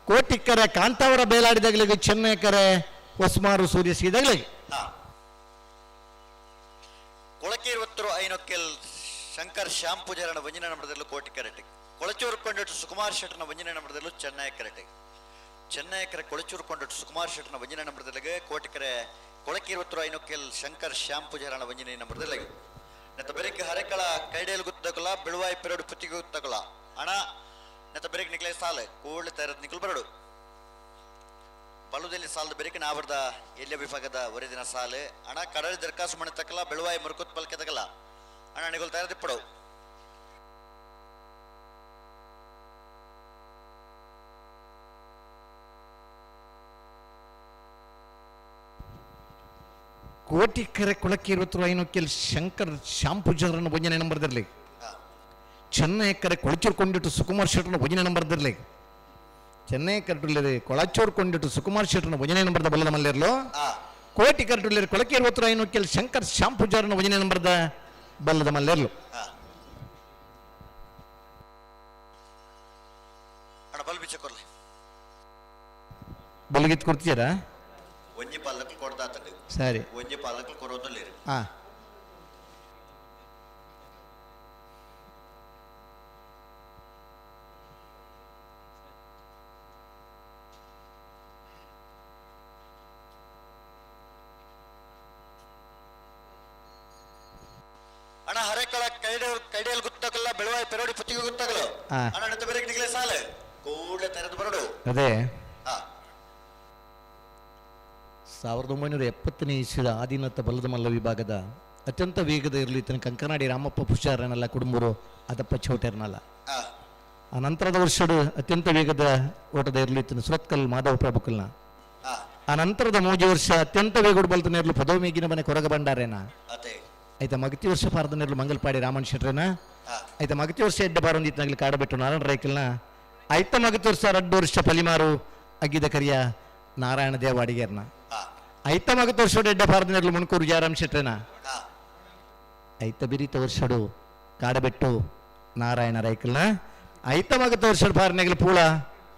ಕೋಟಿಕ್ಕರೆ ಕಾಂತಾವರ ಬೇಲಾಡಿದಾಗಲಿಗೆ ಚೆನ್ನೈಕರೆ ಹೊಸ್ಮಾರು ಸೂರ್ಯಸಿ ದಗಲಿಗೆ. ಕೊಳಕೀರ್ವತ್ತರು ಐನೊಕ್ಕೆಲ್ ಶಂಕರ್ ಶ್ಯಾಮ್ ಪೂಜಾರನ ಒಂಜಿನ ನಂಬರದಲ್ಲೂ ಕೋಟಿ ಕರೆಟೆ. ಕೊಳಚೂರು ಕೊಂಡಿಟ್ಟು ಸುಕುಮಾರ್ ಶೆಟ್ಟನ ಒಂಜಿನ ನಂಬರದಲ್ಲೂ ಚೆನ್ನೈ ಕರೆಟೆ. ಚೆನ್ನೈಕರ ಕೊಳಚೂರು ಕೊಂಡಿಟ್ಟು ಸುಕುಮಾರ್ ಶೆಟ್ಟನ ಒಂಜಿನ ನಂಬರದಲ್ಲಿಗೆ ಕೋಟಿಕರೆ ಕೊಳಕೀರ್ವತ್ತರು ಐನೊಕ್ಕೆಲ್ ಶಂಕರ್ ಶ್ಯಾಮ್ ಪೂಜಾರನ ಒಂಜಿನ ನಂಬರದಲ್ಲಿಗೆ. ನೆತ್ತ ಬೆರಿಕ್ ಹರೆಕಳ ಕೈಡೇಲ್ ಗುತ್ತಕಲ ಬೆಳುವಾಯಿ ಪೆರಡು ಪುತ್ತಿಗೆ ಗುತ್ತಕಲ ಅಣ ನೆತ್ತ ಬೆರಿಕ್ ನಿಕ್ಲೆ ಸಾಲೆ ಕೂಡ್ಲೆ ತೈರದ್ ನಿಕ್ಲು ಬರಡು. ಬಲುದಲ್ಲಿ ಸಾಲದ ಬೆರಿಕೆ ನಾವರ್ದ ಎಲ್ಲಿಯ ವಿಭಾಗದ ಒರೆ ದಿನ ಸಾಲೆ ಅಣ ಕಡಲಿ ದರ್ಖಾಸು ಮಣೆ ತಕ್ಕಲ ಬೆಳುವಾಯಿ ಮುರುಕುತ್ ಪಲ್ಕೆ ತಕಲ ಅಣ ನಿಗುಲ್ ತಯಾರದಿಪ್ಪಡು. ಕೋಟಿಕರೆ ಕೊಳಕೀರ್ವತ್ತರು ಐನೊಕ್ಕೆಲ್ ಶಂಕರ್ ಶ್ಯಾಮ್ ಪೂಜಾರನ ಒಂಜನೇ ನಂಬರ್ದಿರ್ಲಿ. ಚೆನ್ನೈಕರೆ ಕೊಳಚೂರು ಕೊಂಡಿಟ್ಟು ಸುಕುಮಾರ್ ಶೆಟ್ಟನ ಒಂಜನೇ ನಂಬರ್ದಿರ್ಲಿ. ಚೆನ್ನೈ ಕರೆಟುಲ್ಲೇರಿ ಕೊಳಚೂರು ಕೊಂಡಿಟ್ಟು ಸುಕುಮಾರ್ ಶೆಟ್ಟನ ಒಂಜನೇ ನಂಬರ್ದ ಬಲ್ಲದ ಮಲ್ಲೇರ್ಲು. ಕೋಟಿ ಕರೆಟುಲ್ಲೇರಿ ಕೊಳಕೀರ್ವತ್ತರು ಐನೊಕ್ಕೆಲ್ ಶಂಕರ್ ಶ್ಯಾಮ್ ಪೂಜಾರನ ಒಂಜನೇ ನಂಬರ್ದ ಬಲ್ಲದ ಮಲ್ಲೇರ್ಲು. ಬಲಗಿತ್ ಕೊಡ್ತೀರಾ? ಒಂಜಿ ಪಾಲಕ್ಲು ಕೊಡ್ದಾತಂಡು. ಸರಿ. ಒಂಜಿ ಪಾಲಕ್ಲು ಕೊರೋದಲ್ಲೇರು. ಅಣ್ಣ ಹರೆಕಳ ಕೈಡೇಲ್ ಗುತ್ತಕಲ್ಲ ಬೆಳುವಾಯಿ ಪೆರೋಡಿ ಪುತ್ತಿಗೆ ಗುತ್ತಕಲು ಅಣ್ಣ ನೆತ್ತ ಬೆರಕೆ ನಿಗಲೆ ಸಾಲೆ ಕೂಡಲೇ ತೆರೆದು ಬರಡು. ಅದೇ 1970ನೇ ಇಸ್ವಿದ ಆದಿನತ್ತ ಬಲ್ಲದ ಮಲ್ಲ ವಿಭಾಗದ ಅತ್ಯಂತ ವೇಗದ ಇರಲಿ ಈತನ ಕಂಕನಾಡಿ ರಾಮಪ್ಪ ಪುಷಾರನಲ್ಲ ಕುಡುಂಬರು ಅದಪ್ಪ ಚೌಟೆರ್ನಲ್ಲ. ಆ ನಂತರದ ವರ್ಷಡು ಅತ್ಯಂತ ವೇಗದ ಓಟದ ಇರಲಿ ಈತನ ಸುರತ್ಕಲ್ ಮಾಧವ ಪ್ರಭುಕಲ್ನ. ಆ ನಂತರದ 3 ವರ್ಷ ಅತ್ಯಂತ ವೇಗಡು ಬಲ್ತನ ಇರಲು ಪದೋಮೇಗಿನ ಮನೆ ಕೊರಗ ಬಂಡಾರೇನ. ಆಯ್ತಾ ಮಗತಿ ವರ್ಷ ಪಾರ್ದನಿರ್ಲು ಮಂಗಲ್ಪಾಡಿ ರಾಮನ್ ಶೆಟ್ರೇನ. ಆಯ್ತಾ ಮಗತಿ ವರ್ಷ ಎಡ್ಡ ಬಾರೊಂದಿತ್ತನಾಗಲಿ ಕಾಡಬಿಟ್ಟು ನಾರಾಯಣ ರೈಕಲ್ನ. ಆಯ್ತ ಮಗತಿ ವರ್ಷ 2 ವರ್ಷ ಪಲಿಮಾರು ಅಗ್ಗಿದ ಕರಿಯ ನಾರಾಯಣ ದೇವ ಅಡಿಗೇರ್ನ. ಐತ ಮಗತ ವರ್ಷಡು ಎಡ್ಡ ಪಾರ್ದನಿರ್ಲು ಮುಣಕೂರು ಜಯರಾಮ್ ಶೆಟ್ರೇನ. ಐತ ಬಿರಿತ ವರ್ಷಡು ಕಾಡಬೆಟ್ಟು ನಾರಾಯಣ ರೈಕಲ್ನ. ಐತ ಮಗತ ವರ್ಷಡು ಪಾರನೆಗಲು ಪೂಳ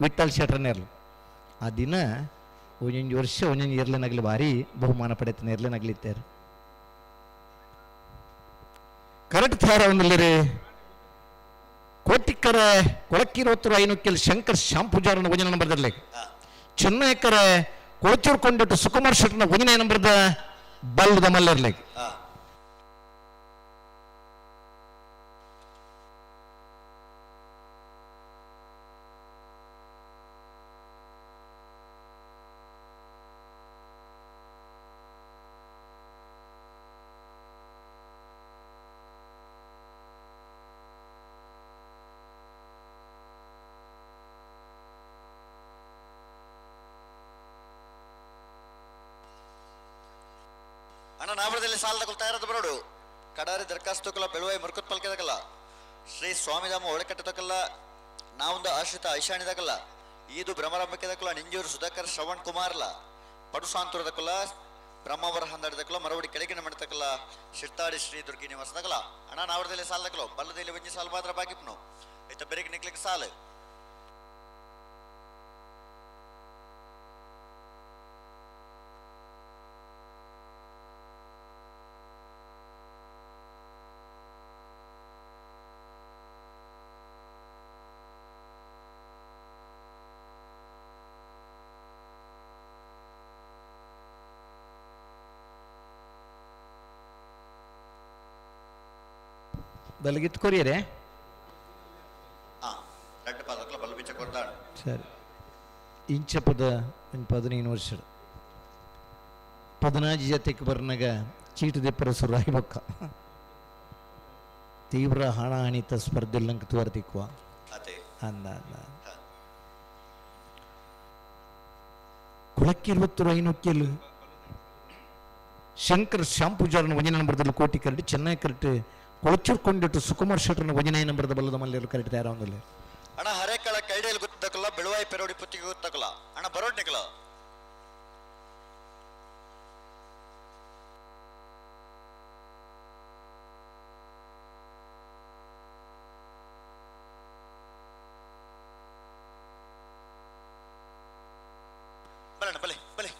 ವಿಠಲ್ ಶೆಟ್ರನೇರ್ಲು. ಆ ದಿನ ಒಂದೊಂದು ವರ್ಷ ಒಂದೊಂದು ಇರ್ಲನಗಲು ಭಾರಿ ಬಹುಮಾನ ಪಡೆತನ ಇರ್ಲನಗಲಿದ್ದಾರೆ. ಕರೆಕ್ಟ್ ಥಾರ ಒಂದಿಲ್ಲರಿ ಕೋಟಿಕ್ಕರೆ ಕೊಳಕ್ಕಿರೋತ್ತರು ಐನೊಕ್ಕೆಲ್ ಶಂಕರ್ ಶ್ಯಾಮ್ ಪೂಜಾರನ ಒಂಜನ ನಂಬರ್ದಲ್ಲಿ. ಚೆನ್ನೈಕರೆ ಕೊಳಚೂರು ಕೊಂಡಿಟ್ಟು ಸುಕುಮಾರ್ ಶೆಟ್ಟನ ಒಂಜನೇ ನಂಬರ್ದ ಬಲ್ಲದ ಮಲ್ಲರ್ಲಿ. ಅಣ್ಣ ನಾವರದಲ್ಲಿ ಸಾಲದ ತಯಾರದ ಬರೋಡು ಕಡಾರಿ ದರ್ಖಾಸ್ತುಕಲ ಬೆಳುವಾಯಿ ಮುರುಕುತ್ ಪಲ್ಕೆದಕಲ್ಲ ಶ್ರೀ ಸ್ವಾಮಿಧಾಮ ಒಳಕಟ್ಟತಕಲ್ಲ ನಾವೊಂದು ಆಶ್ರಿತ ಐಶಾಣಿದಕಲ್ಲ ಈದು ಭ್ರಮರಂಬಕ್ಕೆದಕಲ್ಲ ನಿಂಜೂರು ಸುಧಾಕರ್ ಶ್ರವಣ್ ಕುಮಾರ್ಲ ಪಡುಸಾಂತುರದಕಲ್ಲ ಬ್ರಹ್ಮಾವರ ಹಂದಾಡಿದಕಲ್ಲ ಮರವಡಿ ಕೆಳಗಿನ ಮಡತಕಲ್ಲ ಶಿರ್ತಾಡಿ ಶ್ರೀ ದುರ್ಗಿ ನಿವಾಸದಕಲ್ಲ. ಅಣ್ಣ ನಾವರದಲ್ಲಿ ಸಾಲದಕಲು ಬಲ್ಲದಲ್ಲಿ ಒಂಜಿ ಸಾಲ ಮಾತ್ರ ಬಾಕಿಪ್ನು ಇತ್ತ ಬೆರಗೆ ನಿಕ್ಲಿಕ್ಕೆ ಸಾಲು. ಬಲಗಿತ್ತು ಕೊರಿಯರೇ. ಸರಿ ಇಂಚಪದ ಒಂದು 15 ವರ್ಷ 14 ಜತೆಗೆ ಬರ್ನಾಗ ಚೀಟು ದೆಪ್ಪರ ಸುರಾಯಿ ಬೊಕ್ಕ ತೀವ್ರ ಹಾಣಾಹಣಿತ ಸ್ಪರ್ಧೆ ನಂಗೆ ತೋರ್ತಿಕ್ವ ಅಂದ ಅಂದ ಕುಳಕ್ಕಿರುವತ್ತರು ಐನೊಕ್ಕೆಲು ಶಂಕರ್ ಶ್ಯಾಮ್ ಪೂಜಾರನ ಒಂಜನೇ ನಂಬರ್ದಲ್ಲಿ ಕೋಟಿ ಕರಡಿ ಚೆನ್ನೈ ಕರೆಕ್ಟ್ ಕೊಳಚೂರು ಕೊಂಡಿಟ್ಟು ಸುಕುಮಾರ್ ಶೆಟ್ಟರ್ನ ಒಂಜನೇ ನಂಬರ್ದ ಬಲ್ಲದ ಮಲ್ಲೇರು ಕರೆಕ್ಟ್ ತಯಾರಾವೊಂದಿಲ್ಲ. ಅಣ್ಣ ಹರೇಕಳ ಕೈಡೇಲ್ ಗೊತ್ತಕಲ್ಲ ಬೆಳುವಾಯಿ ಪೆರೋಡಿ ಪುತ್ತಿಗೆ ಗೊತ್ತಕಲ್ಲ ಅಣ್ಣ ಬರೋಡ್ ನಿಕಲ. ಬರೋಣ ಬಲೆ ಬಲೆ.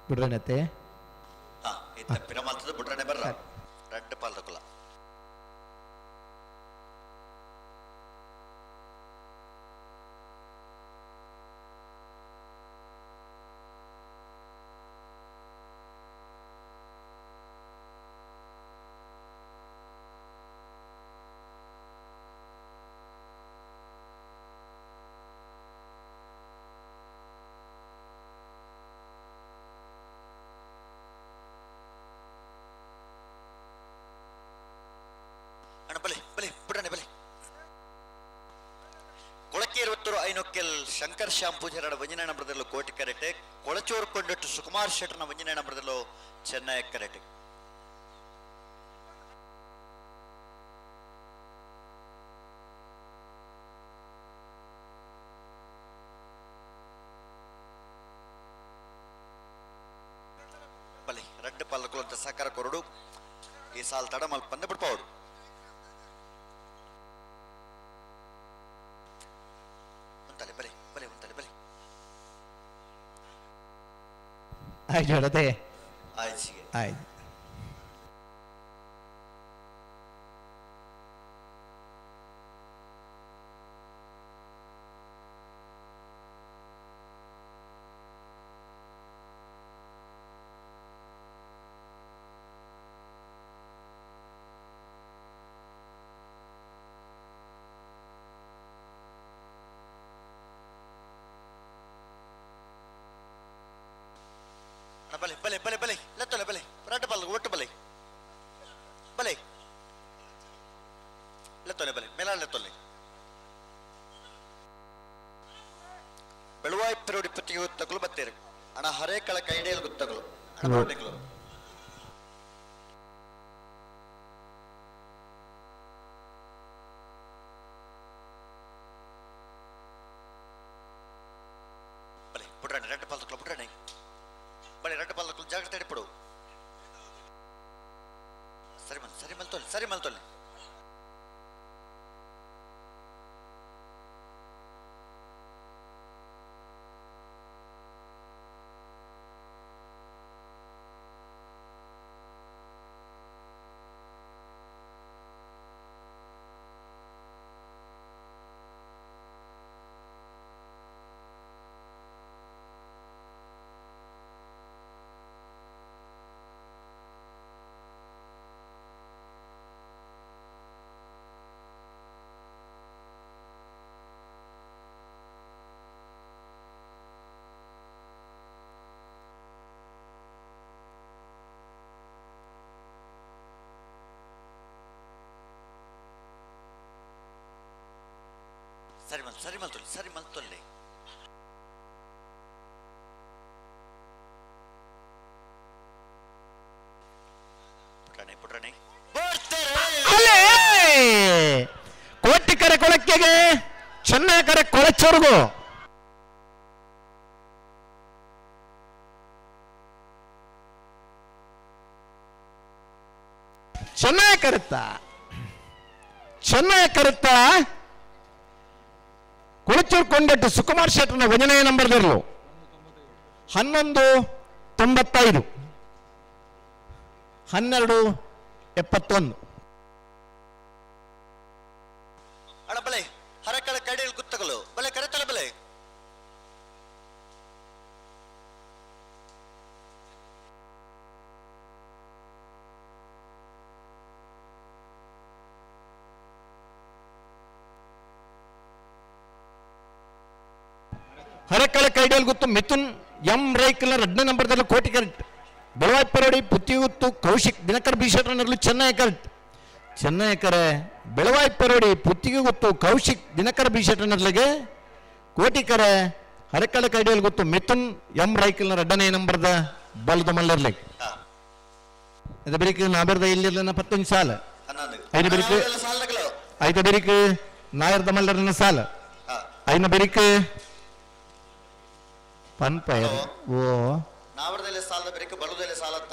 ಬಿಡ್ರಣತೆ ಇತ್ತ ಪಿರಮಲ್ತದ ಬುಡ್ರಣೆ ಬರ್ರ ರಡ್ಡ್ ಪಾಲ್ದಕುಲ ಬಲೆ ಬಲೆ ಬುಡಣೆ ಬಲೆ ಕೊಳಕೇರುತ್ತೂರು ಐನೊಕ್ಕೆಲ್ ಶಂಕರ್ ಶ್ಯಾಮ್ ಪೂಜಾರಡ ವಂಜನ ನಂಬರದಲ್ಲೂ ಕೋಟಿ ಕರೆಟೆ ಕೊಳಚೂರು ಕೊಂಡಟ್ಟು ಸುಕುಮಾರ್ ಶೆಟ್ಟರ್ನ ವಂಜನ ನಂಬರದಲ್ಲೂ ಚೆನ್ನೈ ಕರೆಟೆ ಬಲೆ ರಡ್ಡು ಪಲ್ಲಕುಲಂತ ಸಹಕಾರ ಕೊರಡು ಈ ಸಾಲ್ ತಡಮಲ್ ಪಂದ ಬಿಡ್ಪೌಡು ಬಲೆ ಬಲೆ ಉಂತಲೆ ಬಲೆ ಆಯ್ತು ಹೇಳತೆ ಆಯ್ತು ಆಯ್ತು ಬಲೆ ಬಲೆ ಬಲೆ ಬಲೆ ಲತ್ತೊಲೆ ಬಲೆ ರಡ್ಡ ಬಲ್ ಒಟ್ಟು ಬಲೆ ಬಲೆ ಲತ್ತೊಲೆ ಬಲೆ ಮೇಲ ಲತ್ತೊಲೆ ಬೆಳುವಾಯಿ ಪೆರೋಡಿ ಪತ್ತಿಗೆ ಗುತ್ತಗಳು ಬತ್ತೇರು ಅಣ ಹರೇಕಳ ಕೈಡೇಲ್ ಗುತ್ತಗಳು ಅಣ ಬರೋಡೆಗಳು ಬಲೆ ಬುಡ್ರಾಣೆ ರಡ್ಡ ಪಾಲ್ತಗಳು ಬುಡ್ರಾಣೆ ಬಲೆ ರಡ್ಡ ಪಾಲ್ತಗಳು ಜಾಗ್ರತೆ ಇಡ್ಪಡು ಸರಿ ಮಲ್ ಸರಿ ಮಲ್ತೊಲ್ಲಿ ಸರಿ ಮಲ್ತೊಲ್ಲಿ ಸರಿ ಮಲ್ ಸರಿ ಮಲ್ತೊಲ್ಲಿ ಸರಿ ಮಲ್ತೊಲ್ಲಿ ಪುಟ್ರಾಣೆ ಪುಟ್ರಾಣೆ ಅಲ್ಲೇ ಕೋಟಿಕರ ಕೊಳಕ್ಕೆಗೆ ಚೆನ್ನಕರ ಕೊಳಚೋರ್ಗು ಚೆನ್ನಾಗಿ ಕರುತ್ತ ಚೆನ್ನಾಗಿ ಕರುತ್ತ ಕುಳಚೂರು ಕೊಂಡಟ್ಟು ಸುಕುಮಾರ್ ಶೆಟ್ಟರ್ನ ವಂಜನೆಯ ನಂಬರ್ದಿರಲು 11.95 12.71 ಅಣ ಬಲೆ ಹರಕಳ ಕಡೆಯಲ್ಲಿ ಗುತ್ತಗಳು ಬಲೆ ಕರೆತಲ ಬಲೆ ಹರಕಳ ಕೈಡಲ್ ಗುತ್ತು ಮಿಥುನ್ ಎಂ ರೈಕಲ್ ಎರಡನೇ ನಂಬರ್ದಲ್ಲಿ ಕೋಟಿ ಕರೆಕ್ಟ್ ಬೆಳವಾಯಿ ಪರೋಡಿ ಪುತ್ತಿಗುತ್ತು ಕೌಶಿಕ್ ದಿನಕರ್ ಬಿ ಶೆಟ್ಟರ್ನಲ್ಲೂ ಚೆನ್ನೈ ಕರೆಕ್ಟ್ ಚೆನ್ನೈ ಕರೆ ಬೆಳವಾಯಿ ಪರೋಡಿ ಪುತ್ತಿಗೆ ಗುತ್ತು ಕೌಶಿಕ್ ದಿನಕರ್ ಬಿ ಶೆಟ್ಟರ್ನಲ್ಲಿಗೆ ಕೋಟಿ ಕರೆ ಹರಕಳ ಕೈಡಲ್ ಗುತ್ತು ಮಿಥುನ್ ಎಂ ರೈಕಲ್ನ ಎರಡನೇ ನಂಬರ್ದ ಬಲದ ಮಲ್ಲರ್ಲಿ ಇದು ಬೆರಿಕ್ ನಾಬರ್ದ ಇಲ್ಲಿರ್ಲಿನ ಪತ್ತೊಂದು ಸಾಲ ಐದು ಬೆರಿಕ್ ಐದು ಬೆರಿಕ್ ನಾಯರ್ದ ಮಲ್ಲರ್ನ ಸಾಲ ಐನ ಬೆರಿಕ್ ಪನ್ಪಯರ್ ಓ ನಾವರದಲ್ಲಿ ಸಾಲದ ಬೆರಿಕ್ ಬಲದಲ್ಲಿ ಸಾಲತ್ತ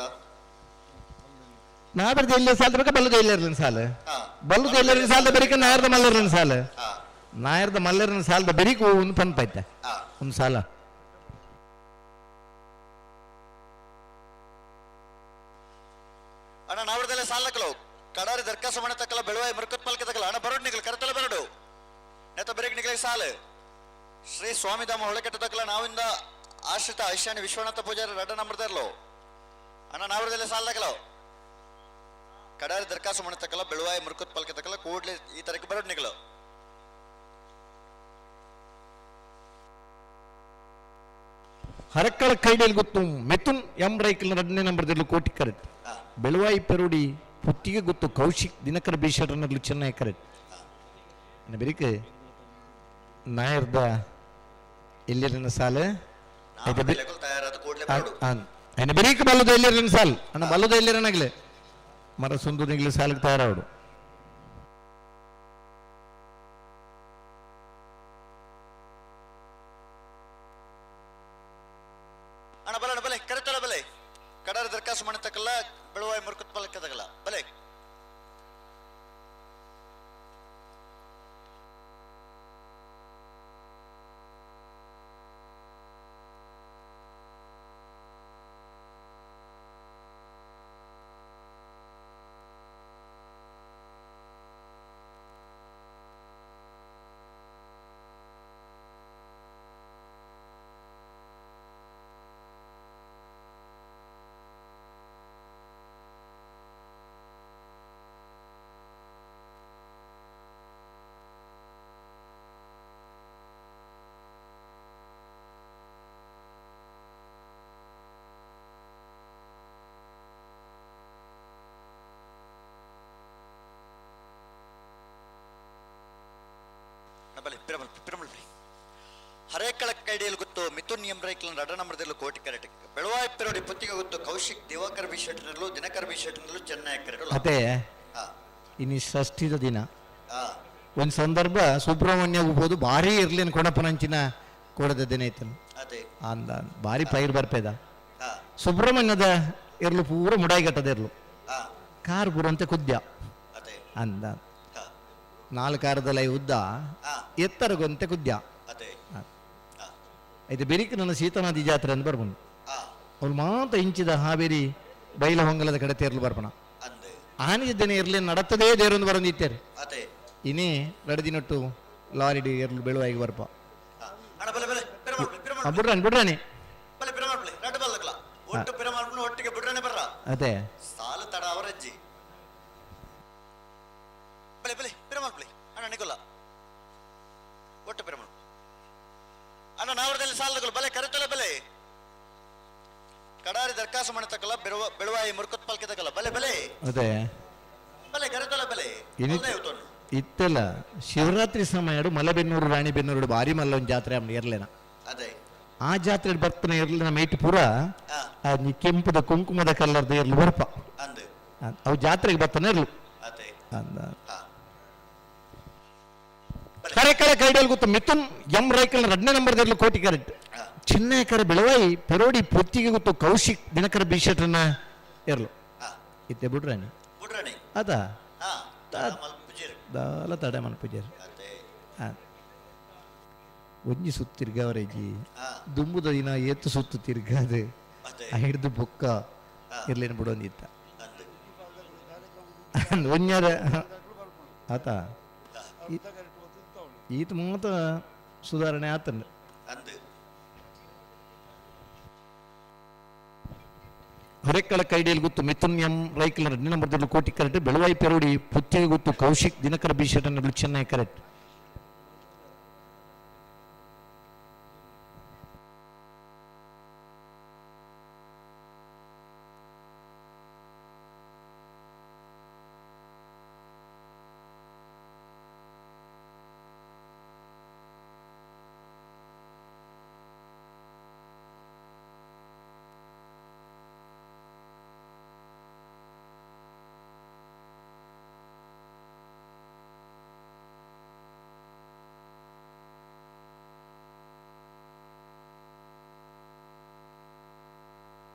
ನಾಬರ್ದ ಇಲ್ಲಿ ಸಾಲದ ಬೇಕಾ ಬಲ್ಲದ ಇಲ್ಲಿರ್ಲಿನ ಸಾಲ ಬಲ್ಲದ ಇಲ್ಲಿರ್ಲಿನ ಸಾಲದ ಬೆರಿಕ್ ನಾಯರ್ದ ಮಲ್ಲರ್ಲಿನ ಸಾಲ ನಾಯರ್ದ ಮಲ್ಲೆರನ ಸಾಲದ ಬೆರಿಕು ಒಂದು ಪನ್ಪೈತೆ ಒಂದು ಸಾಲ. ಅಣ್ಣ ನಾವಡದಲ್ಲೇ ಸಾಲಕಲು ಕಡಾರಿ ದರ್ಕಾಸ ಮನೆ ತಕ್ಕಲ ಬೆಳುವಾಯಿ ಮುರುಕತ್ ಪಲ್ಕೆ ತಕ್ಕಲ ಅಣ್ಣ ಬರೋಡ್ ನಿಗಲ್ ಕರೆತಲ ಬರಡು ನೆತ್ತ ಬೆರಗ್ ನಿಗಲಿಗೆ ಸಾಲು. ಶ್ರೀ ಸ್ವಾಮಿಧಾಮ ಹೊಳಕೆಟ್ಟ ತಕ್ಕಲ ನಾವಿಂದ ಆಶ್ರಿತ ಐಶಾನಿ ವಿಶ್ವನಾಥ ಪೂಜಾರಿ ರಡ್ಡ ನಂಬರ್ದರ್ಲು. ಅಣ್ಣ ನಾವಡದಲ್ಲೇ ಸಾಲಕಲು ಕಡಾರಿ ದರ್ಕಾಸು ಮನೆ ತಕ್ಕಲ ಬೆಳುವಾಯಿ ಮುರುಕತ್ ಪಲ್ಕೆ ತಕ್ಕಲ ಕೂಡ್ಲೆ ಈ ತರಕ್ಕೆ ಬರೋಡ್ ನಿಗಲು. ಹರಕ್ಕಳ ಕೈಡೇಲ್ ಗೊತ್ತು ಮೆಥುನ್ ಎಂ ರೈಕಲ್ ರಡ್ಡನೇ ನಂಬರ್ದಲ್ಲಿ ಕೋಟಿ ಕರೆಕ್ಟ್. ಬೆಳುವಾಯಿ ಪೆರುಡಿ ಪುತ್ತಿಗೆ ಗೊತ್ತು ಕೌಶಿಕ್ ದಿನಕರ ಬೀಶರನಲ್ಲಿ ಚೆನ್ನೈ ಕರೆಕ್ಟ್. ಬೆರಿಕೆ ನಾಯರ್ದ ಎಲ್ಲಿರನ ಸಾಲ ಬೆರಿಕೆ ಬಲ್ಲದ ಎಲ್ಲಿರನ ಸಾಲ್ ಅಣ್ಣ ಬಲ್ಲದ ಎಲ್ಲಿರನಾಗ್ಲೆ ಮರ ಸುಂದು ನಿಗ್ಲಿ ಸಾಲಕ್ಕೆ ತಯಾರಾವಡು. ಅಣ್ಣ ಬಲ ಅಣ್ಣ ಬಲೆ ಕರೆತಲ ಬಲೆ ಕಡಾರ ದರ್ಕಾಸು ಮನೆ ತಕ್ಕಲ್ಲ ಬೆಳುವಾಯಿ ಮುರುಕತ್ ಪಲಕ್ಕೆ ತಗಲ್ಲ ಬಲೆ. ಹರೇಕಳ ಕೈಡಿಯಲ್ಲಿ ಗೊತ್ತು ಮಿಥುನ್ ಎಂ ರೈಕ್ಲನ್ ರಡ ನಂಬರ್ದಲ್ಲೂ ಕೋಟಿ ಕರೆಟ್. ಬೆಳವಾಯಿ ಪೆರೋಡಿ ಪುತ್ತಿಗೆ ಗೊತ್ತು ಕೌಶಿಕ್ ದಿವಾಕರ್ ಬಿ ಶೆಟ್ಟರ್ನಲ್ಲೂ ದಿನಕರ್ ಬಿ ಶೆಟ್ಟರ್ನಲ್ಲೂ ಚೆನ್ನೈ ಕರೆಟ್. ಅದೇ ಇನ್ನು ಷಷ್ಠಿದ ದಿನ ಒಂದು ಸಂದರ್ಭ ಸುಬ್ರಹ್ಮಣ್ಯ ಹೋಗ್ಬೋದು ಭಾರಿ ಇರ್ಲಿನ ಕೊಣಪನಂಚಿನ ಕೊಡದ ದಿನ ಐತನು ಅಂದ ಭಾರಿ ಪೈರ್ ಬರ್ಪೇದ ಸುಬ್ರಹ್ಮಣ್ಯದ ಇರ್ಲು ಪೂರ ಮುಡಾಯಿಗಟ್ಟದ ಇರ್ಲು ಕಾರ್ ಪೂರಂತೆ ಕುದ್ಯ ಅಂದ ನಾಲ್ಕಾರದಲ್ಲ ಉದ್ದ ಎತ್ತರಗೊಂತೆ ಕುದ್ಯ ಇದು ಬೆರಿಕ್ ನನ್ನ ಸೀತಾನದಿ ಜಾತ್ರೆ ಅಂತ ಬರ್ಬಂದು ಅವ್ರು ಮಾತ ಇಂಚಿದ ಹಾವೇರಿ ಬೈಲಹೊಂಗಲದ ಕಡೆ ತೇರ್ಲು ಬರ್ಪಣ ಆನಿದ್ದೇನೆ ಇರ್ಲಿ ನಡತದೇ ದೇರೊಂದು ಬರಂದಿತ್ತೇರು ಇನ್ನೇ ನಡದಿನೊಟ್ಟು ಲಾರಿಡಿ ಎರ್ಲು ಬೆಳುವಾಗಿ ಬರ್ಪ ಬಿಡ್ರಾಣಿ ಬಿಡ್ರಾಣಿ ಅದೇ ಅಣ್ಣ ನಾವರದಲ್ಲಿ ಸಾಲಗಳು ಬಲೆ ಕರೆತಲ ಬಲೆ ಕಡಾರಿ ದರ್ಕಾಸು ಮನೆ ತಕ್ಕಲ್ಲ ಬೆಳುವಾಯಿ ಮುರುಕತ್ ಪಲ್ಕೆ ತಕ್ಕಲ್ಲ ಬಲೆ ಬಲೆ ಅದೇ ಬಲೆ ಕರೆತಲ ಬಲೆ ಇತ್ತೆಲ್ಲ ಶಿವರಾತ್ರಿ ಸಮಯ ಮಲೆಬೆನ್ನೂರು ರಾಣಿಬೆನ್ನೂರು ಭಾರಿ ಮಲ್ಲ ಒಂದು ಜಾತ್ರೆ ಅಮ್ಮ ಇರ್ಲೇನ ಅದೇ ಆ ಜಾತ್ರೆ ಬರ್ತನ ಇರ್ಲಿನ ಮೇಟ್ ಪೂರ ಕೆಂಪದ ಕುಂಕುಮದ ಕಲ್ಲರ್ದ ಇರ್ಲು ಬರ್ಪ ಅವು ಜಾತ್ರೆಗೆ ಬರ್ತಾನೆ ಇರ್ಲು ಅಂದ ಕರೆ ಕರೆ ಕೈಡಲ್ ಗೊತ್ತು ಮಿಥುನ್ ಎಂ ರೈಕಲ್ ಎರಡನೇ ನಂಬರ್ ಇರ್ಲು ಕೋಟಿ ಕರೆಕ್ಟ್. ಚಿನ್ನಯ ಕರೆ ಬೆಳವಾಯಿ ಪೆರೋಡಿ ಪೊತ್ತಿಗೆ ಗೊತ್ತು ಕೌಶಿಕ್ ದಿನಕರ ಬೀಶಟ್ರನ್ನ ಇರ್ಲು ಇತ್ತೆ ಬಿಡ್ರಾಣಿ ಅದ ದಾಲ ತಡೆ ಮನ್ಪುಜಾರಿ ಒಂಜಿ ಸುತ್ತು ತಿರ್ಗಾವರೇಜಿ ದುಂಬುದ ದಿನ ಏತು ಸುತ್ತು ತಿರ್ಗಾದು ಹಿಡ್ದು ಬೊಕ್ಕ ಇರ್ಲೇನು ಬಿಡೊಂದಿತ್ತ ಒಂಜಾರ ಆತ ಈತ ಮೂತ ಸುಧಾರಣೆ ಆತನ. ಹೊರೆಕ್ಕಳ ಕೈಡಿಯಲ್ಲಿ ಗೊತ್ತು ಮಿಥುನ್ ಎಂ ರೈಕಲ್ ಎರಡನೇ ನಂಬರ್ ಕೋಟಿ ಕರೆಕ್ಟ್. ಬೆಳವಾಯಿ ಪೆರೋಡಿ ಪುತ್ತಿಗೆ ಗೊತ್ತು ಕೌಶಿಕ್ ದಿನಕರ ಬೀಶಟನ್ ಚೆನ್ನೈ ಕರೆಕ್ಟ್.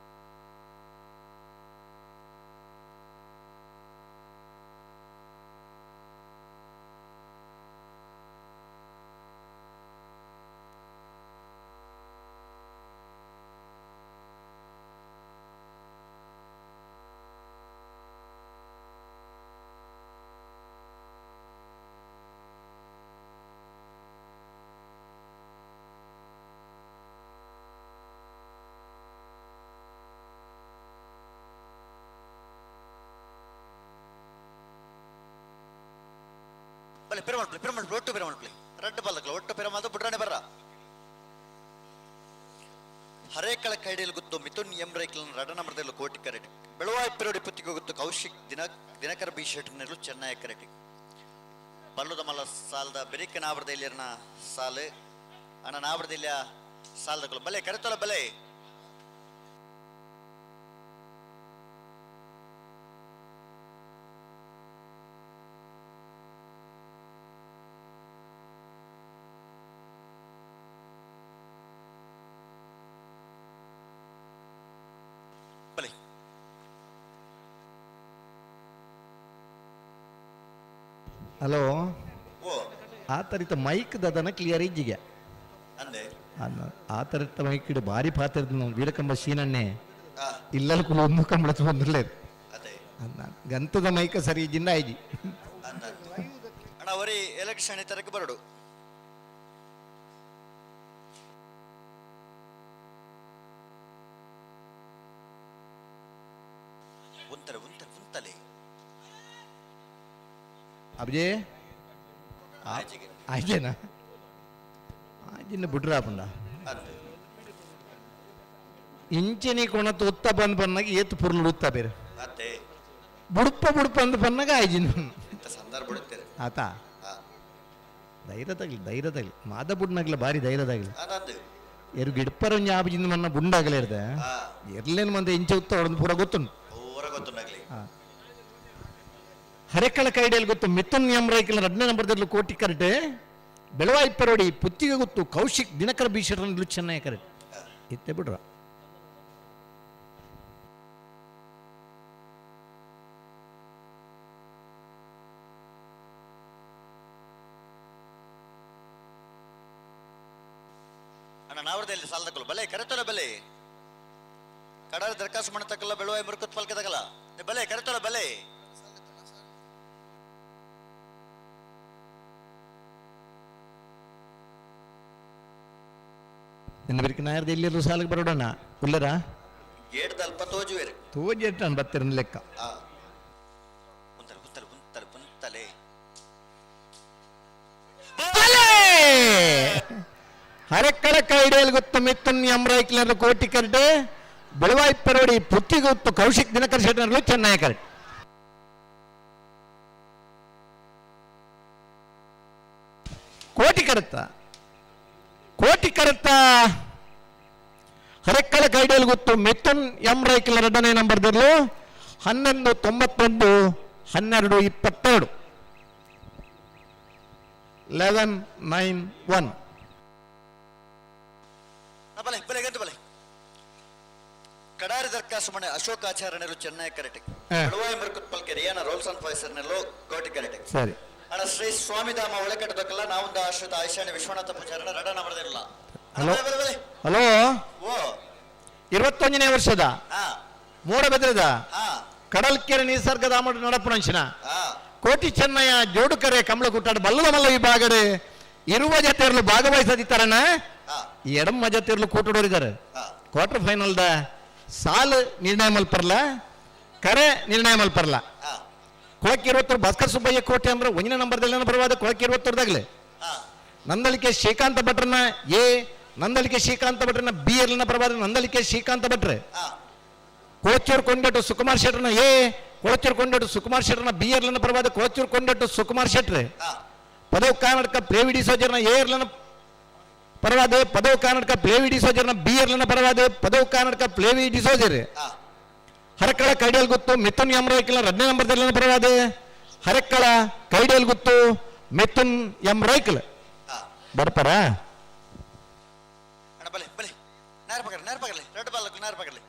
ಬಲೆ ಪಿರಮಲ್ಪ್ಲೆ ಪಿರಮಲ್ಪ್ಲೆ ಒಟ್ಟು ಪಿರಮಲ್ಪ್ಲೆ ರಡ್ಡು ಬಲ್ಲಕ್ಲ ಒಟ್ಟು ಪಿರಮಲ್ದು ಬುಡ್ರಾಣೆ ಬರ್ರ. ಹರೇಕಳ ಕೈಡಿಲ್ ಗುತ್ತು ಮಿಥುನ್ ಎಂ ರೈಕ್ಲನ್ ರಡ ನಂಬರ್ದಲ್ಲೂ ಕೋಟಿ ಕರೆಟ್. ಬೆಳವಾಯಿ ಪಿರೋಡಿ ಪುತ್ತಿಗೆ ಗುತ್ತು ಕೌಶಿಕ್ ದಿನಕರ ಬಿ ಶೆಟ್ನಲ್ಲೂ ಚೆನ್ನೈ ಕರೆಟಿ. ಬಲ್ಲುದ ಮಲ್ಲ ಸಾಲದ ಬೆರಿಕ ನಾವರದಲ್ಲಿರ್ನ ಸಾಲು ಅಣ್ಣ ನಾವರದಿಲ್ಲ ಸಾಲದಗಳು ಬಲೆ ಕರೆತೊಲ ಬಲೆ. ಬಲೆ ಹಲೋ ಓ ಆ ತರಿತ ಮೈಕ್ ದದನ ಕ್ಲಿಯರ್ ಇಜ್ಜಿಗೆ ಅಂದೆ ಆ ತರತ ಮೈಕ್ ಇಡು ಭಾರಿ ಪಾತ್ರ ವೀರಕಂಬ ಶೀನಣ್ಣೆ ಆ ಇಲ್ಲಲ್ ಕುಲ ಒಂದು ಕಂಬಳ ಬಂದಿಲ್ಲ ಅದೇ ಅನ್ನ ಗಂತದ ಮೈಕ ಸರಿ ಇಜ್ಜಿಂದ ಆಯ್ಜಿ ಅಂದ ಅಣ್ಣ ಅವರಿ ಎಲೆಕ್ಷನ್ ತರಕ್ಕೆ ಬರಡು. ಉಂತಲೆ ಉಂತಲೆ ಉಂತಲೆ ಅಬ್ಜೆ ಆಜಿಗೆ ಆಯ್ತೇನಾ ಆಜಿನ ಬಿಡ್ರಾಪಂಡ ಅಂದೆ ಇಂಚಿನಿ ಕೊಣತ್ ಉತ್ತ ಬಂದ್ ಬನ್ನಾಗ ಏತ್ ಪುರ್ಲು ಉತ್ತ ಬೇರೆ ಅತ್ತೆ ಬುಡುಪ ಬುಡುಪ ಅಂದ್ ಬನ್ನಾಗ ಆಯ್ಜಿನ ಇಂಥ ಸಂದರ್ಭ ಬಿಡುತ್ತೀರಿ. ಆತ ಆ ಧೈರ್ಯ ತಗಲಿ ಧೈರ್ಯ ತಗಲಿ ಮಾದ ಬುಡ್ನಾಗ್ಲ ಭಾರಿ ಧೈರ್ಯ ತಗಲಿ ಅದಂದು ಎರು ಗಿಡ್ಪರೊಂಜಿ ಆಬಜಿಂದ ಮನ್ನ ಬುಂಡಾಗಲೇ ಇರ್ದೆ ಆ ಎರ್ಲೇನು ಮಂದ ಇಂಚೆ ಉತ್ತ ಹೊಡೆದು ಪೂರ ಗೊತ್ತುಂಟು. ಪೂರ ಗೊತ್ತುಂಡಾಗ್ಲಿ. ಹರೆಕಳ ಕೈಡಿಯಲ್ಲಿ ಗೊತ್ತು ಮಿಥುನ್ ಎಂ ರೈಕಲ್ ಎರಡನೇ ನಂಬರ್ದಲ್ಲಿ ಕೋಟಿ ಕರೆಟೆ. ಬೆಳವಾಯಿ ಪರೋಡಿ ಪುತ್ತಿಗೆ ಗೊತ್ತು ಕೌಶಿಕ್ ದಿನಕರ ಬೀಶರನ್ನು ಚೆನ್ನೈ ಕರೆಟ್ ಇತ್ತೆ ಬಿಡ್ರ. ಅಣ್ಣ ನಾವರದಲ್ಲಿ ಸಾಲದಕ್ಕಲ್ಲ ಬಲೆ ಕರೆತೊಲ ಬಲೆ. ಕಡಾರ ದರಖಾಸ್ತು ಮಾಡತಕ್ಕಲ್ಲ ಬೆಳುವಾಯಿ ಮುರುಕತ್ ಪಲ್ಕದಗಲ್ಲ ಬಲೆ ಕರೆತೊಲ ಬಲೆ. ನಿನ್ನ ಬೆರಕೆ ನಾಯರ್ದ ಎಲ್ಲಿರು ಸಾಲಕ್ಕೆ ಬರೋಡಣ ಉಲ್ಲರ ಗೇಟ್ ದಲ್ಪ ತೋಜುವೇರು ತೋಜೆಟ್ಟಾನು ಬತ್ತಿರನ ಲೆಕ್ಕ. ಆ ಉಂತಲೆ ಉಂತಲೆ ಉಂತಲೆ ಉಂತಲೆ ಹರೆಕ್ಕಳ ಕೈಡಿಯಲ್ಲಿ ಗೊತ್ತು ಮಿಥುನ್ ಎಂ ರೈಕ್ಲರ್ ಕೋಟಿ ಕರೆಟೆ. ಬೆಳವಾಯಿ ಪರೋಡಿ ಪುತ್ತಿಗೆ ಗೊತ್ತು ಕೌಶಿಕ್ ದಿನಕರ್ ಶೆಟ್ಟರ್ಲು ಚೆನ್ನೈ ಕರೆಟ್. ಕೋಟಿ ಕರೆತ್ತ ಕೋಟಿ ಕರೆತ್ತ ಹರೆಕ್ಕಳ ಕೈಡಿಯಲ್ಲಿ ಗೊತ್ತು ಮಿಥುನ್ ಎಂ ರೈಕ್ಲರ್ ಎರಡನೇ ನಂಬರ್ದಲ್ಲೂ 11:91 12:22 11:91. ಬಲೆ ಬಲೆ ಗಂಟು ಬಲೆ. ಕಡಾರಿ ದರ್ಖಾಸ್ತು ಮನೆ ಅಶೋಕ್ ಆಚಾರ್ಯನರು ಚೆನ್ನೈ ಕರೆಟೆ. ಬೆಳವಾಯಿ ಮುರುಕತ್ ಪಲ್ಕೆ ರಿಯಾನ ರೋಲ್ಸ್ ಅಂಡ್ ಫೈಸರ್ನಲ್ಲೂ ಕೋಟಿ ಕರೆಟೆ. ಸರಿ ಅಣ್ಣ ಶ್ರೀ ಸ್ವಾಮಿಧಾಮ ಒಳಕಟ್ಟದಕ್ಕಲ್ಲ ನಾವೊಂದು ಆಶ್ರಿತ ಆಶಾಣಿ ವಿಶ್ವನಾಥ ಪೂಜಾರನ ರಡ ನಂಬರ್ದಿರಲ್ಲ. ಹಲೋ. ಬಲೆ ಬಲೆ ಹಲೋ ಓ 21ನೇ ವರ್ಷದ ಹಾ ಮೂಡಬೆದ್ರದ ಹಾ ಕಡಲ್ಕೆರೆ ನಿಸರ್ಗಧಾಮ ನಡಪುಣಂಚಿನ ಹಾ ಕೋಟಿ ಚೆನ್ನಯ್ಯ ಜೋಡುಕರೆ ಕಮಲಗುಟ್ಟಾಡ ಬಲ್ಲದ ಮಲ್ಲ ವಿಭಾಗಡೆ ಇರುವ ಜತೆಯರ್ಲು ಭಾಗವಹಿಸದಿತ್ತಾರಣ ಹಾ ಈ ಎಡಮ್ಮ ಜತೆಯರ್ಲು ಕೂಟಡೋರಿದ್ದಾರೆ. ಹಾ ಕ್ವಾರ್ಟರ್ ಫೈನಲ್ದ ಸಾಲು ನಿರ್ಣಯ ಮಲ್ಪರ್ಲ ಕರೆ ನಿರ್ಣಯ ಮಲ್ಪರ್ಲ. ಹಾ ಕೊಳಕ್ಕೆ ಭಾಸ್ಕರ್ ಸುಬ್ಬಯ್ಯ ಕೋಟೆ ಅಂದ್ರೆ ಒಂದನೇ ನಂಬರ್ದಲ್ಲಿ ಬರುವಾದ ಕೊಳಕ್ಕೆ ಇರುವತ್ತರದಾಗಲೇ ಹಾ ನಂದಳಿಕೆ ಶ್ರೀಕಾಂತ ಭಟ್ರನ್ನ ಎ ನಂದಳಿಕೆ ಶ್ರೀಕಾಂತ ಭಟ್ರನ್ನ ಬಿ ಎಲ್ನ ಪರವಾದ ನಂದಳಿಕೆ ಶ್ರೀಕಾಂತ ಭಟ್ರೆ. ಹಾ ಕೊಳಚೂರು ಕೊಂಡಟ್ಟು ಸುಕುಮಾರ್ ಶೆಟ್ರನ್ನ ಎ ಕೊಳಚೂರು ಕೊಂಡಟ್ಟು ಸುಕುಮಾರ್ ಶೆಟ್ರನ್ನ ಬಿ ಎರ್ಲನ್ನ ಪರವಾದ ಕೊಳಚೂರು ಕೊಂಡಟ್ಟು ಸುಕುಮಾರ್ ಶೆಟ್ರೆ. ಹಾ ಪದವು ಕರ್ನಾಟಕ ಪ್ಲೇವಿಡಿ ಸೋಜರ್ನ ಎ ಎರ್ಲನ ಪರವಾದ ಪದವು ಕರ್ನಾಟಕ ಪ್ಲೇವಿಡಿ ಸೋಜರ್ನ ಬಿ ಎರ್ಲನ ಪರವಾದ ಪದವು ಕರ್ನಾಟಕ ಪ್ಲೇವಿಡಿ ಸೋಜರ್. ಹಾ ಹರಕಳ ಕೈಡಿಯಲ್ ಗೊತ್ತು ಮಿಥುನ್ ಎಂ ರೈಕಲ್ ಎರಡನೇ ನಂಬರ್ದಲ್ಲಿ ಪರವಾದ ಹರಕಳ ಕೈಡಿಯಲ್ ಗೊತ್ತು ಮಿಥುನ್ ಎಂ ರೈಕಲ್ ಹಾ ಬರ್ಪಾರ. ಅಣ್ಣ ಬಲೆ ಬಲೆ ನೇರ ಪಕಡ್ಲಿ ನೇರ ಪಕಡ್ಲಿ ರೆಡ್ ಬಾಲ್ ನೇರ ಪಕಡ್ಲಿ.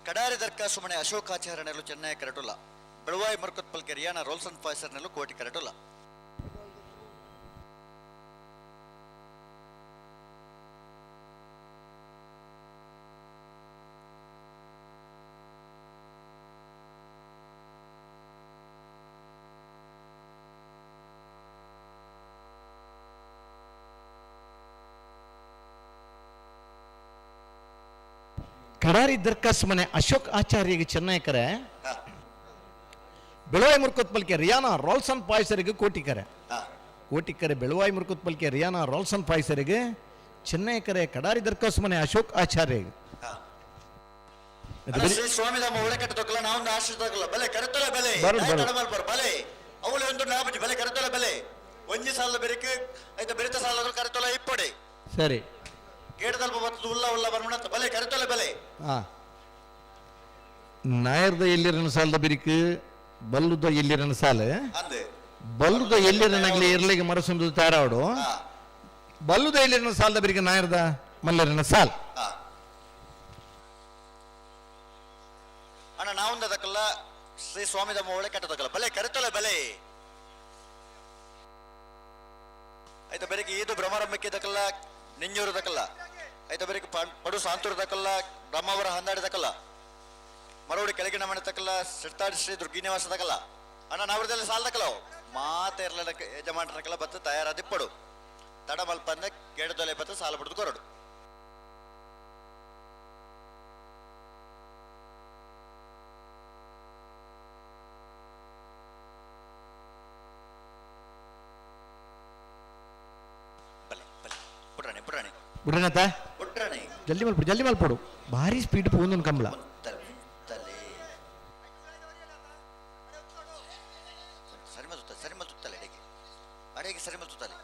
ಕಡಾರಿ ದರ್ಖಾಸ್ತು ಮನೆ ಅಶೋಕ್ ಆಚಾರ್ಯನಲ್ಲೂ ಚೆನ್ನೈ ಕರೆಟುಲ್ಲ. ಬೆಳವಾಯಿ ಮುರುಕತ್ ಪಲ್ಕೆ ರಿಯಾನ ರೋಲ್ಸ್ ಅಂಡ್ ಫೈಸರ್ನಲ್ಲೂ ಕೋಟಿ ಕರೆಟುಲ್ಲ. ಕಡಾರಿ ದರ್ಖಾಸ್ ಮನೆ ಅಶೋಕ್ ಆಚಾರ್ಯಗೆ ಚೆನ್ನೈಕರೆ. ಹಾ. ಬೆಳುವಾಯಿ ಮುರ್ಕೊತ್ಪಲ್ಕೆ ರಿಯಾನಾ ರಾಲ್ಸನ್ ಪಾಯ್ಸರಿಗೆ ಕೋಟಿಕರೆ. ಕೋಟಿಕರೆ ಬೆಳುವಾಯಿ ಮುರ್ಕೊತ್ಪಲ್ಕೆ ರಿಯಾನಾ ರಾಲ್ಸನ್ ಪಾಯ್ಸರಿಗೆ ಚೆನ್ನೈ ಕರೆ ಕಡಾರಿ ದರ್ಕಾಸು ಮನೆ ಅಶೋಕ್ ಆಚಾರ್ಯ. ಶ್ರೀ ಸ್ವಾಮಿಧಾಮ ಒಳಕಟ್ಟು ತೊಕ್ಕಲ ನಾವು ಆಶ್ರಿತ ಬಲೆ ಕರೆತೊಲೆ ಬೆಲೆ ಬಲೆ ಅವಳು ಒಂದು ನಾಪಜಿ ಬಲೆ ಕರೆತೊಲೆ ಬೆಲೆ ಒಂಜಿ ಸಾಲ ಬೆರಿಕೆ ಐತ ಬೆರಿತ ಸಾಲ ಕರೆತೊಲೆ ಇಪ್ಪಡೆ. ಸರಿ ಗೇಟದಲ್ಪ ಬರ್ತದೆ ಉಲ್ಲ ಉಲ್ಲ ಬರ್ಮಣ ಬಲೆ ಕರೆತೊಲೆ ಬೆಲೆ. ನಾಯರ್ದ ಎಲ್ಲಿರನ ಸಾಲದ ಬಿರಿಕು ಬಲ್ಲುದ ಎಲ್ಲಿರನ ಸಾಲ ಬಲ್ಲುದ ಎಲ್ಲಿರನಗ್ಲಿ ಇರ್ಲಿಗೆ ಮರಸುಂದು ತಾರಾಡು ಬಲ್ಲುದ ಎಲ್ಲಿರನ ಸಾಲದ ಬಿರಿಕೆ ನಾಯರ್ದ ಮಲ್ಲರನ ಸಾಲ್. ಅಣ್ಣ ನಾವೊಂದದಕ್ಕಲ್ಲ ಶ್ರೀ ಸ್ವಾಮಿಧಾಮ ಒಳ್ಳೆ ಕಟ್ಟದಕ್ಕಲ್ಲ ಬಲೆ ಕರೆತೊಲೆ ಬಲೆ ಆಯ್ತಾ ಬೆರಕೆ ಈದು ಭ್ರಮರಂಬಕ್ಕೆ ದಕ್ಕಲ್ಲ ನಿಂಜೂರು ದಕ್ಕಲ್ಲ ಆಯ್ತಾ ಬೆರಕೆ ಪಡು ಸಾಂತೂರು ದಕ್ಕಲ್ಲ ಬ್ರಹ್ಮಾವರ ಹಂದಾಡಿ ದಕ್ಕಲ್ಲ ಮರೋಡಿ ಕೆಳಗಿನ ಮನೆ ತಕ್ಕಲ್ಲ ಸಿರ್ತಾಡಿ ಶ್ರೀ ದುರ್ಗಿ ನಿವಾಸ ದಕ್ಕಲ್ಲ. ಅಣ್ಣ ನಾವ್ರದಲ್ಲಿ ಸಾಲ ದಕ್ಕಲ್ಲ ಮಾತೆ ಇರಲಿಲ್ಲ ಯಜಮಾನ್ರಕ್ಕೆಲ್ಲ ಬತ್ತು ತಯಾರಾದಿಪ್ಪಡು ತಡ ಮಲ್ಪಂದ ಕೇಡದೊಲೆ ಬತ್ತು ಸಾಲ ಬಿಡ್ದು ಕೊರಡು. ಬಲೆ ಬಲೆ ಬುಡ್ರಾಣಿ ಬುಡ್ರಾಣಿ ಬಿಡ್ರನತ ಬುಡ್ರಾಣಿ ಜಲ್ದಿ ಮಲ್ಪಡು ಜಲ್ದಿ ಮಲ್ಪಡು ಭಾರಿ ಸ್ಪೀಡ್ ಪೋಂದನ್ ಕಂಬಳ. ಸರಿ ಮಲ್ತುತ್ತ ಸರಿ ಮಲ್ತುತ್ತಲ್ಲ ಅಡಿಗೆ ಅಡಿಗೆ ಸರಿ ಮಲ್ತುತ್ತಲ್ಲ.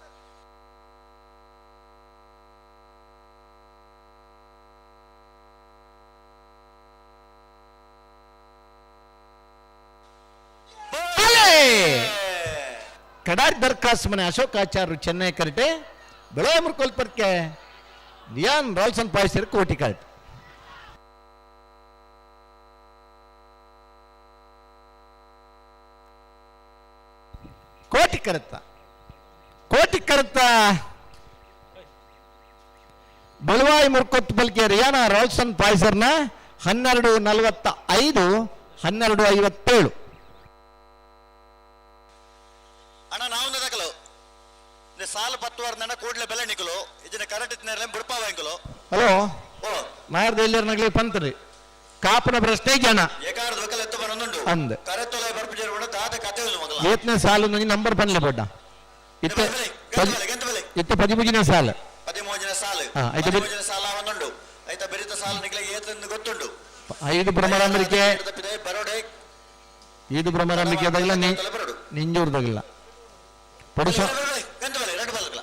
ಕಡಾರ್ ದರ್ಖಾಸ್ ಮನೆ ಅಶೋಕ್ ಆಚಾರ್ಯರು ಚೆನ್ನೈ ಕರೆಟೆ ಬೆಳಗಾವಿ ಮುರ್ಕೊಲ್ಪರ್ಕೆ ಲಿಯಾನ್ ರಾಲ್ಸನ್ ಪಾಯ್ಸರ್ ಕೋಟಿ ಕಾರ್ಟ್. ಕೋಟಿ ಕರೆತ ಕೋಟಿ ಕರೆತ ಬಳುವಾಯಿ ಮುರ್ಕೊತ್ತು ಬಲ್ಕೆ ರಿಯಾನಾ ರಾಲ್ಸನ್ ಪಾಯ್ಸರ್ನ 12:45 12:57. ಅಣ್ಣ ನಾವು ಸಾಲು ಪತ್ತು ವಾರ ನನ್ನ ಕೂಡಲೇ ಬೆಲೆ ನಿಕ್ಕಲು ಇದನ್ನ ಕರೆಂಟ್ ಇತ್ತಿನ ಬುಡ್ಪಾವಂಕಲು. ಹಲೋ ಓ ನಾಯರ್ದ ಎಲ್ಲಿರ್ನಗ್ಲಿ ಪಂತ್ರಿ ಕಾಪುನ ಪ್ರಶ್ನೆ ಜನ ಏಕಾರದ ವಕಲ ಎತ್ತು ಬರೊಂದುಂಡು ಅಂದ್. ಕರೆತೊಲೆ ಬರ್ಪು ದಾದ ಕತೆ ಉಂಡು ಮಗಲ. ಏತ್ನೇ ಸಾಲು ನಂಬರ್ ಪನ್ಲೆ ಬೊಡ್ಡ ಇತ್ತೆ ಇತ್ತೆ ಪದಿಮೂಜನೇ ಸಾಲು. ಪದಿಮೂಜನ ಸಾಲು. ಐತೆ ಪದಿಮೂಜನ ಸಾಲ ಒಂದುಂಡು ಐತ ಬೆರಿತ ಸಾಲು ನಿಕ್ಲೆಗೆ ಏತಂದು ಗೊತ್ತುಂಡು. ಐದು ಭ್ರಮರಾಂಬರಿಕೆ ಬರೋಡೆ ಐದು ಭ್ರಮರಾಂಬಿಕೆ ಅದಾಗಲ್ಲ ನಿಂಜೂರ್ದಾಗಿಲ್ಲ ಪಡುಸ ಗಂತ ಬಲೆ ಎರಡು ಬಲ್ಕಲ.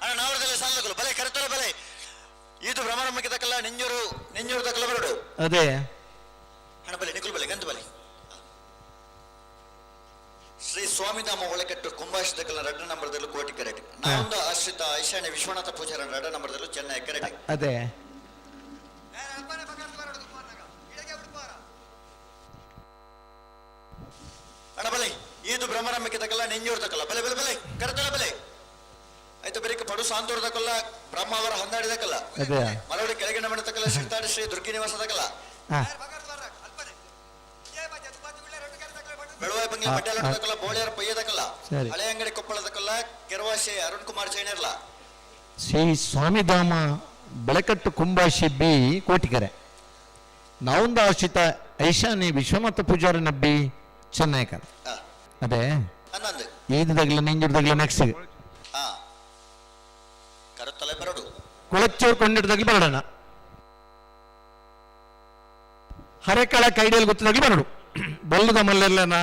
ಅಣ್ಣ ನಾವರದಲ್ಲಿ ಸಾಲಗಳು ಬಲೆ ಕರೆತೊಲೆ ಬಲೆ ಇದು ಭ್ರಮರಮ್ಮಕ್ಕೆ ತಕ್ಕಲ್ಲ ನಿಂಜೂರು ನಿಂಜೂರು ತಕ್ಕಲ್ಲ ಬರಡು. ಅದೇ ಹಣ ಬಲೆ ನಿಕುಲ್ ಬಲೆ ಗಂತ ಬಲೆ ಶ್ರೀ ಸ್ವಾಮಿಧಾಮ ಒಳಕಟ್ಟು ಕುಂಭಾಶಿತಕಲ ರಡ್ಡ ನಂಬರ್ದಲ್ಲೂ ಕೋಟಿ ಕರೆಕ್ಟ್. ನಾವೊಂದು ಆಶ್ರಿತ ಐಶಾನ್ಯ ವಿಶ್ವನಾಥ ಪೂಜಾರ ರಡ್ಡ ನಂಬರ್ದಲ್ಲೂ ಚೆನ್ನೈ ಕರೆಕ್ಟ್. ಅದೇ ಅಣ್ಣ ಬಲೆ ಇದು ಭ್ರಮರಮ್ಮಕ್ಕೆ ತಕ್ಕಲ್ಲ ನಿಂಜೂರು ತಕ್ಕಲ್ಲ ಬಲೆ ಬಲೆ ಬಲೆ ಕರೆತೊಲೆ ಬಲೆ ಆಯ್ತು ಬೆರಿಕೆ ಪಡು ಸಾಂತೂರು ತಕ್ಕಲ್ಲ ಬ್ರಹ್ಮಾವರ ಹಂದಾಡಿ ತಕ್ಕಲ್ಲ ಅದೇ ಮಲವಡಿ ಕೆಳಗಿನ ಮನೆ ತಕ್ಕಲ್ಲ ಸಿಗ್ತಾಡಿ ಶ್ರೀ ದುರ್ಗಿ ನಿವಾಸ ತಕ್ಕಲ್ಲ ಹಾ ಬೆಳವಾಯಿ ಬಂಗ್ಲೆ ಮಡ್ಯಾಲ ತಕ್ಕಲ್ಲ ಬೋಳಿಯರ ಪಯ್ಯ ತಕ್ಕಲ್ಲ ಸರಿ. ಹಳೆ ಅಂಗಡಿ ಕೊಪ್ಪಳ ತಕ್ಕಲ್ಲ ಕೆರವಾಶಿ ಅರುಣ್ ಕುಮಾರ್ ಜೈನರ್ಲ. ಶ್ರೀ ಸ್ವಾಮಿಧಾಮ ಬೆಳಕಟ್ಟು ಕುಂಬಾಶಿ ಬಿ ಕೋಟಿಕೆರೆ ನಾವೊಂದು ಆಶ್ರಿತ ಐಶಾನಿ ವಿಶ್ವನಾಥ ಪೂಜಾರಿ ನಬ್ಬಿ ಚೆನ್ನೈಕರ್. ಅದೇ ಅನ್ನಂದು ಈದದಾಗಲ ನಿಂಜುರ್ದಾಗಲ ನೆಕ್ಸ್ಟ್ ಹಾ ಕರುತ್ತಲೆ ಬರಡು ಕೊಳಚೂರು ಕೊಂಡಿಡ್ದಾಗಲಿ ಬರೋಣ ಹರೆಕಳ ಕೈಡಿಯಲ್ಲಿ ಗೊತ್ತದಾಗಲಿ ಬರಡು ಬಲ್ಲದ ಮಲ್ಲೆಲ್ಲನ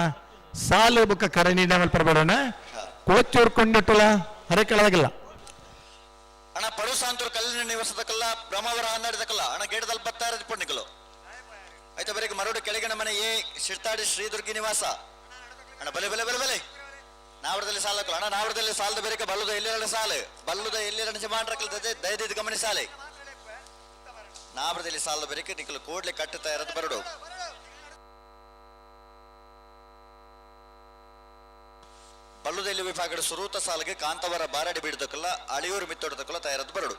ಸಾಲು ಬುಕ್ಕ ಕರೆ ನೀಡಮಲ್ ಪರಬೇಡೋಣ ಕೊಳಚೂರು ಕೊಂಡಿಟ್ಟಲ್ಲ ಹರೆಕಳದಾಗಿಲ್ಲ. ಅಣ್ಣ ಪಡು ಸಾಂತೂರು ಕಲ್ಲಿನ ನಿವಾಸದಕ್ಕಲ್ಲ ಬ್ರಹ್ಮಾವರ ಹನ್ನಾಡಿದಕ್ಕಲ್ಲ ಅಣ್ಣ ಗೇಟದಲ್ಲಿ ಬತ್ತಾರ ಪಣ್ಣಿಕಲು ಆಯ್ತಾ ಬರೀ ಮರೋಡು ಕೆಳಗಿನ ಮನೆ ಎ ಶಿರ್ತಾಡಿ ಶ್ರೀ ದುರ್ಗಿ ನಿವಾಸ. ಅಣ್ಣ ಬಲೆ ಬಲೆ ಬಲೆ ಬಲೆ ನಾವರದಲ್ಲಿ ಸಾಲ ಹಾಕಲ್ಲ ಅಣ್ಣ ನಾವರದಲ್ಲಿ ಸಾಲದ ಬೇರೆ ಬಲ್ಲುದ ಎಲ್ಲಿರಣ ಸಾಲು ಬಲ್ಲುದ ಎಲ್ಲಿರಣ ಜಮಾನ್ರಕ್ಕಲ್ ದಯದಿದ್ದು ಗಮನಿಸಾಲೆ ನಾವರದಲ್ಲಿ ಸಾಲದ ಬೇರೆ ನಿಕ್ಕಲು ಕೂಡ್ಲೆ ಕಟ್ಟುತ್ತಾ ಇರೋದು ಬರಡು. ಬಲ್ಲುದೆಲ್ಲಿ ವಿಭಾಗದ ಸುರೂತ ಸಾಲಿಗೆ ಕಾಂತವರ ಬಾರಾಡಿ ಬೀಡದಕ್ಕಲ್ಲ ಅಳಿಯೂರು ಮಿತ್ತೊಡದಕ್ಕಲ್ಲ ತಯಾರದ್ದು ಬರಡು.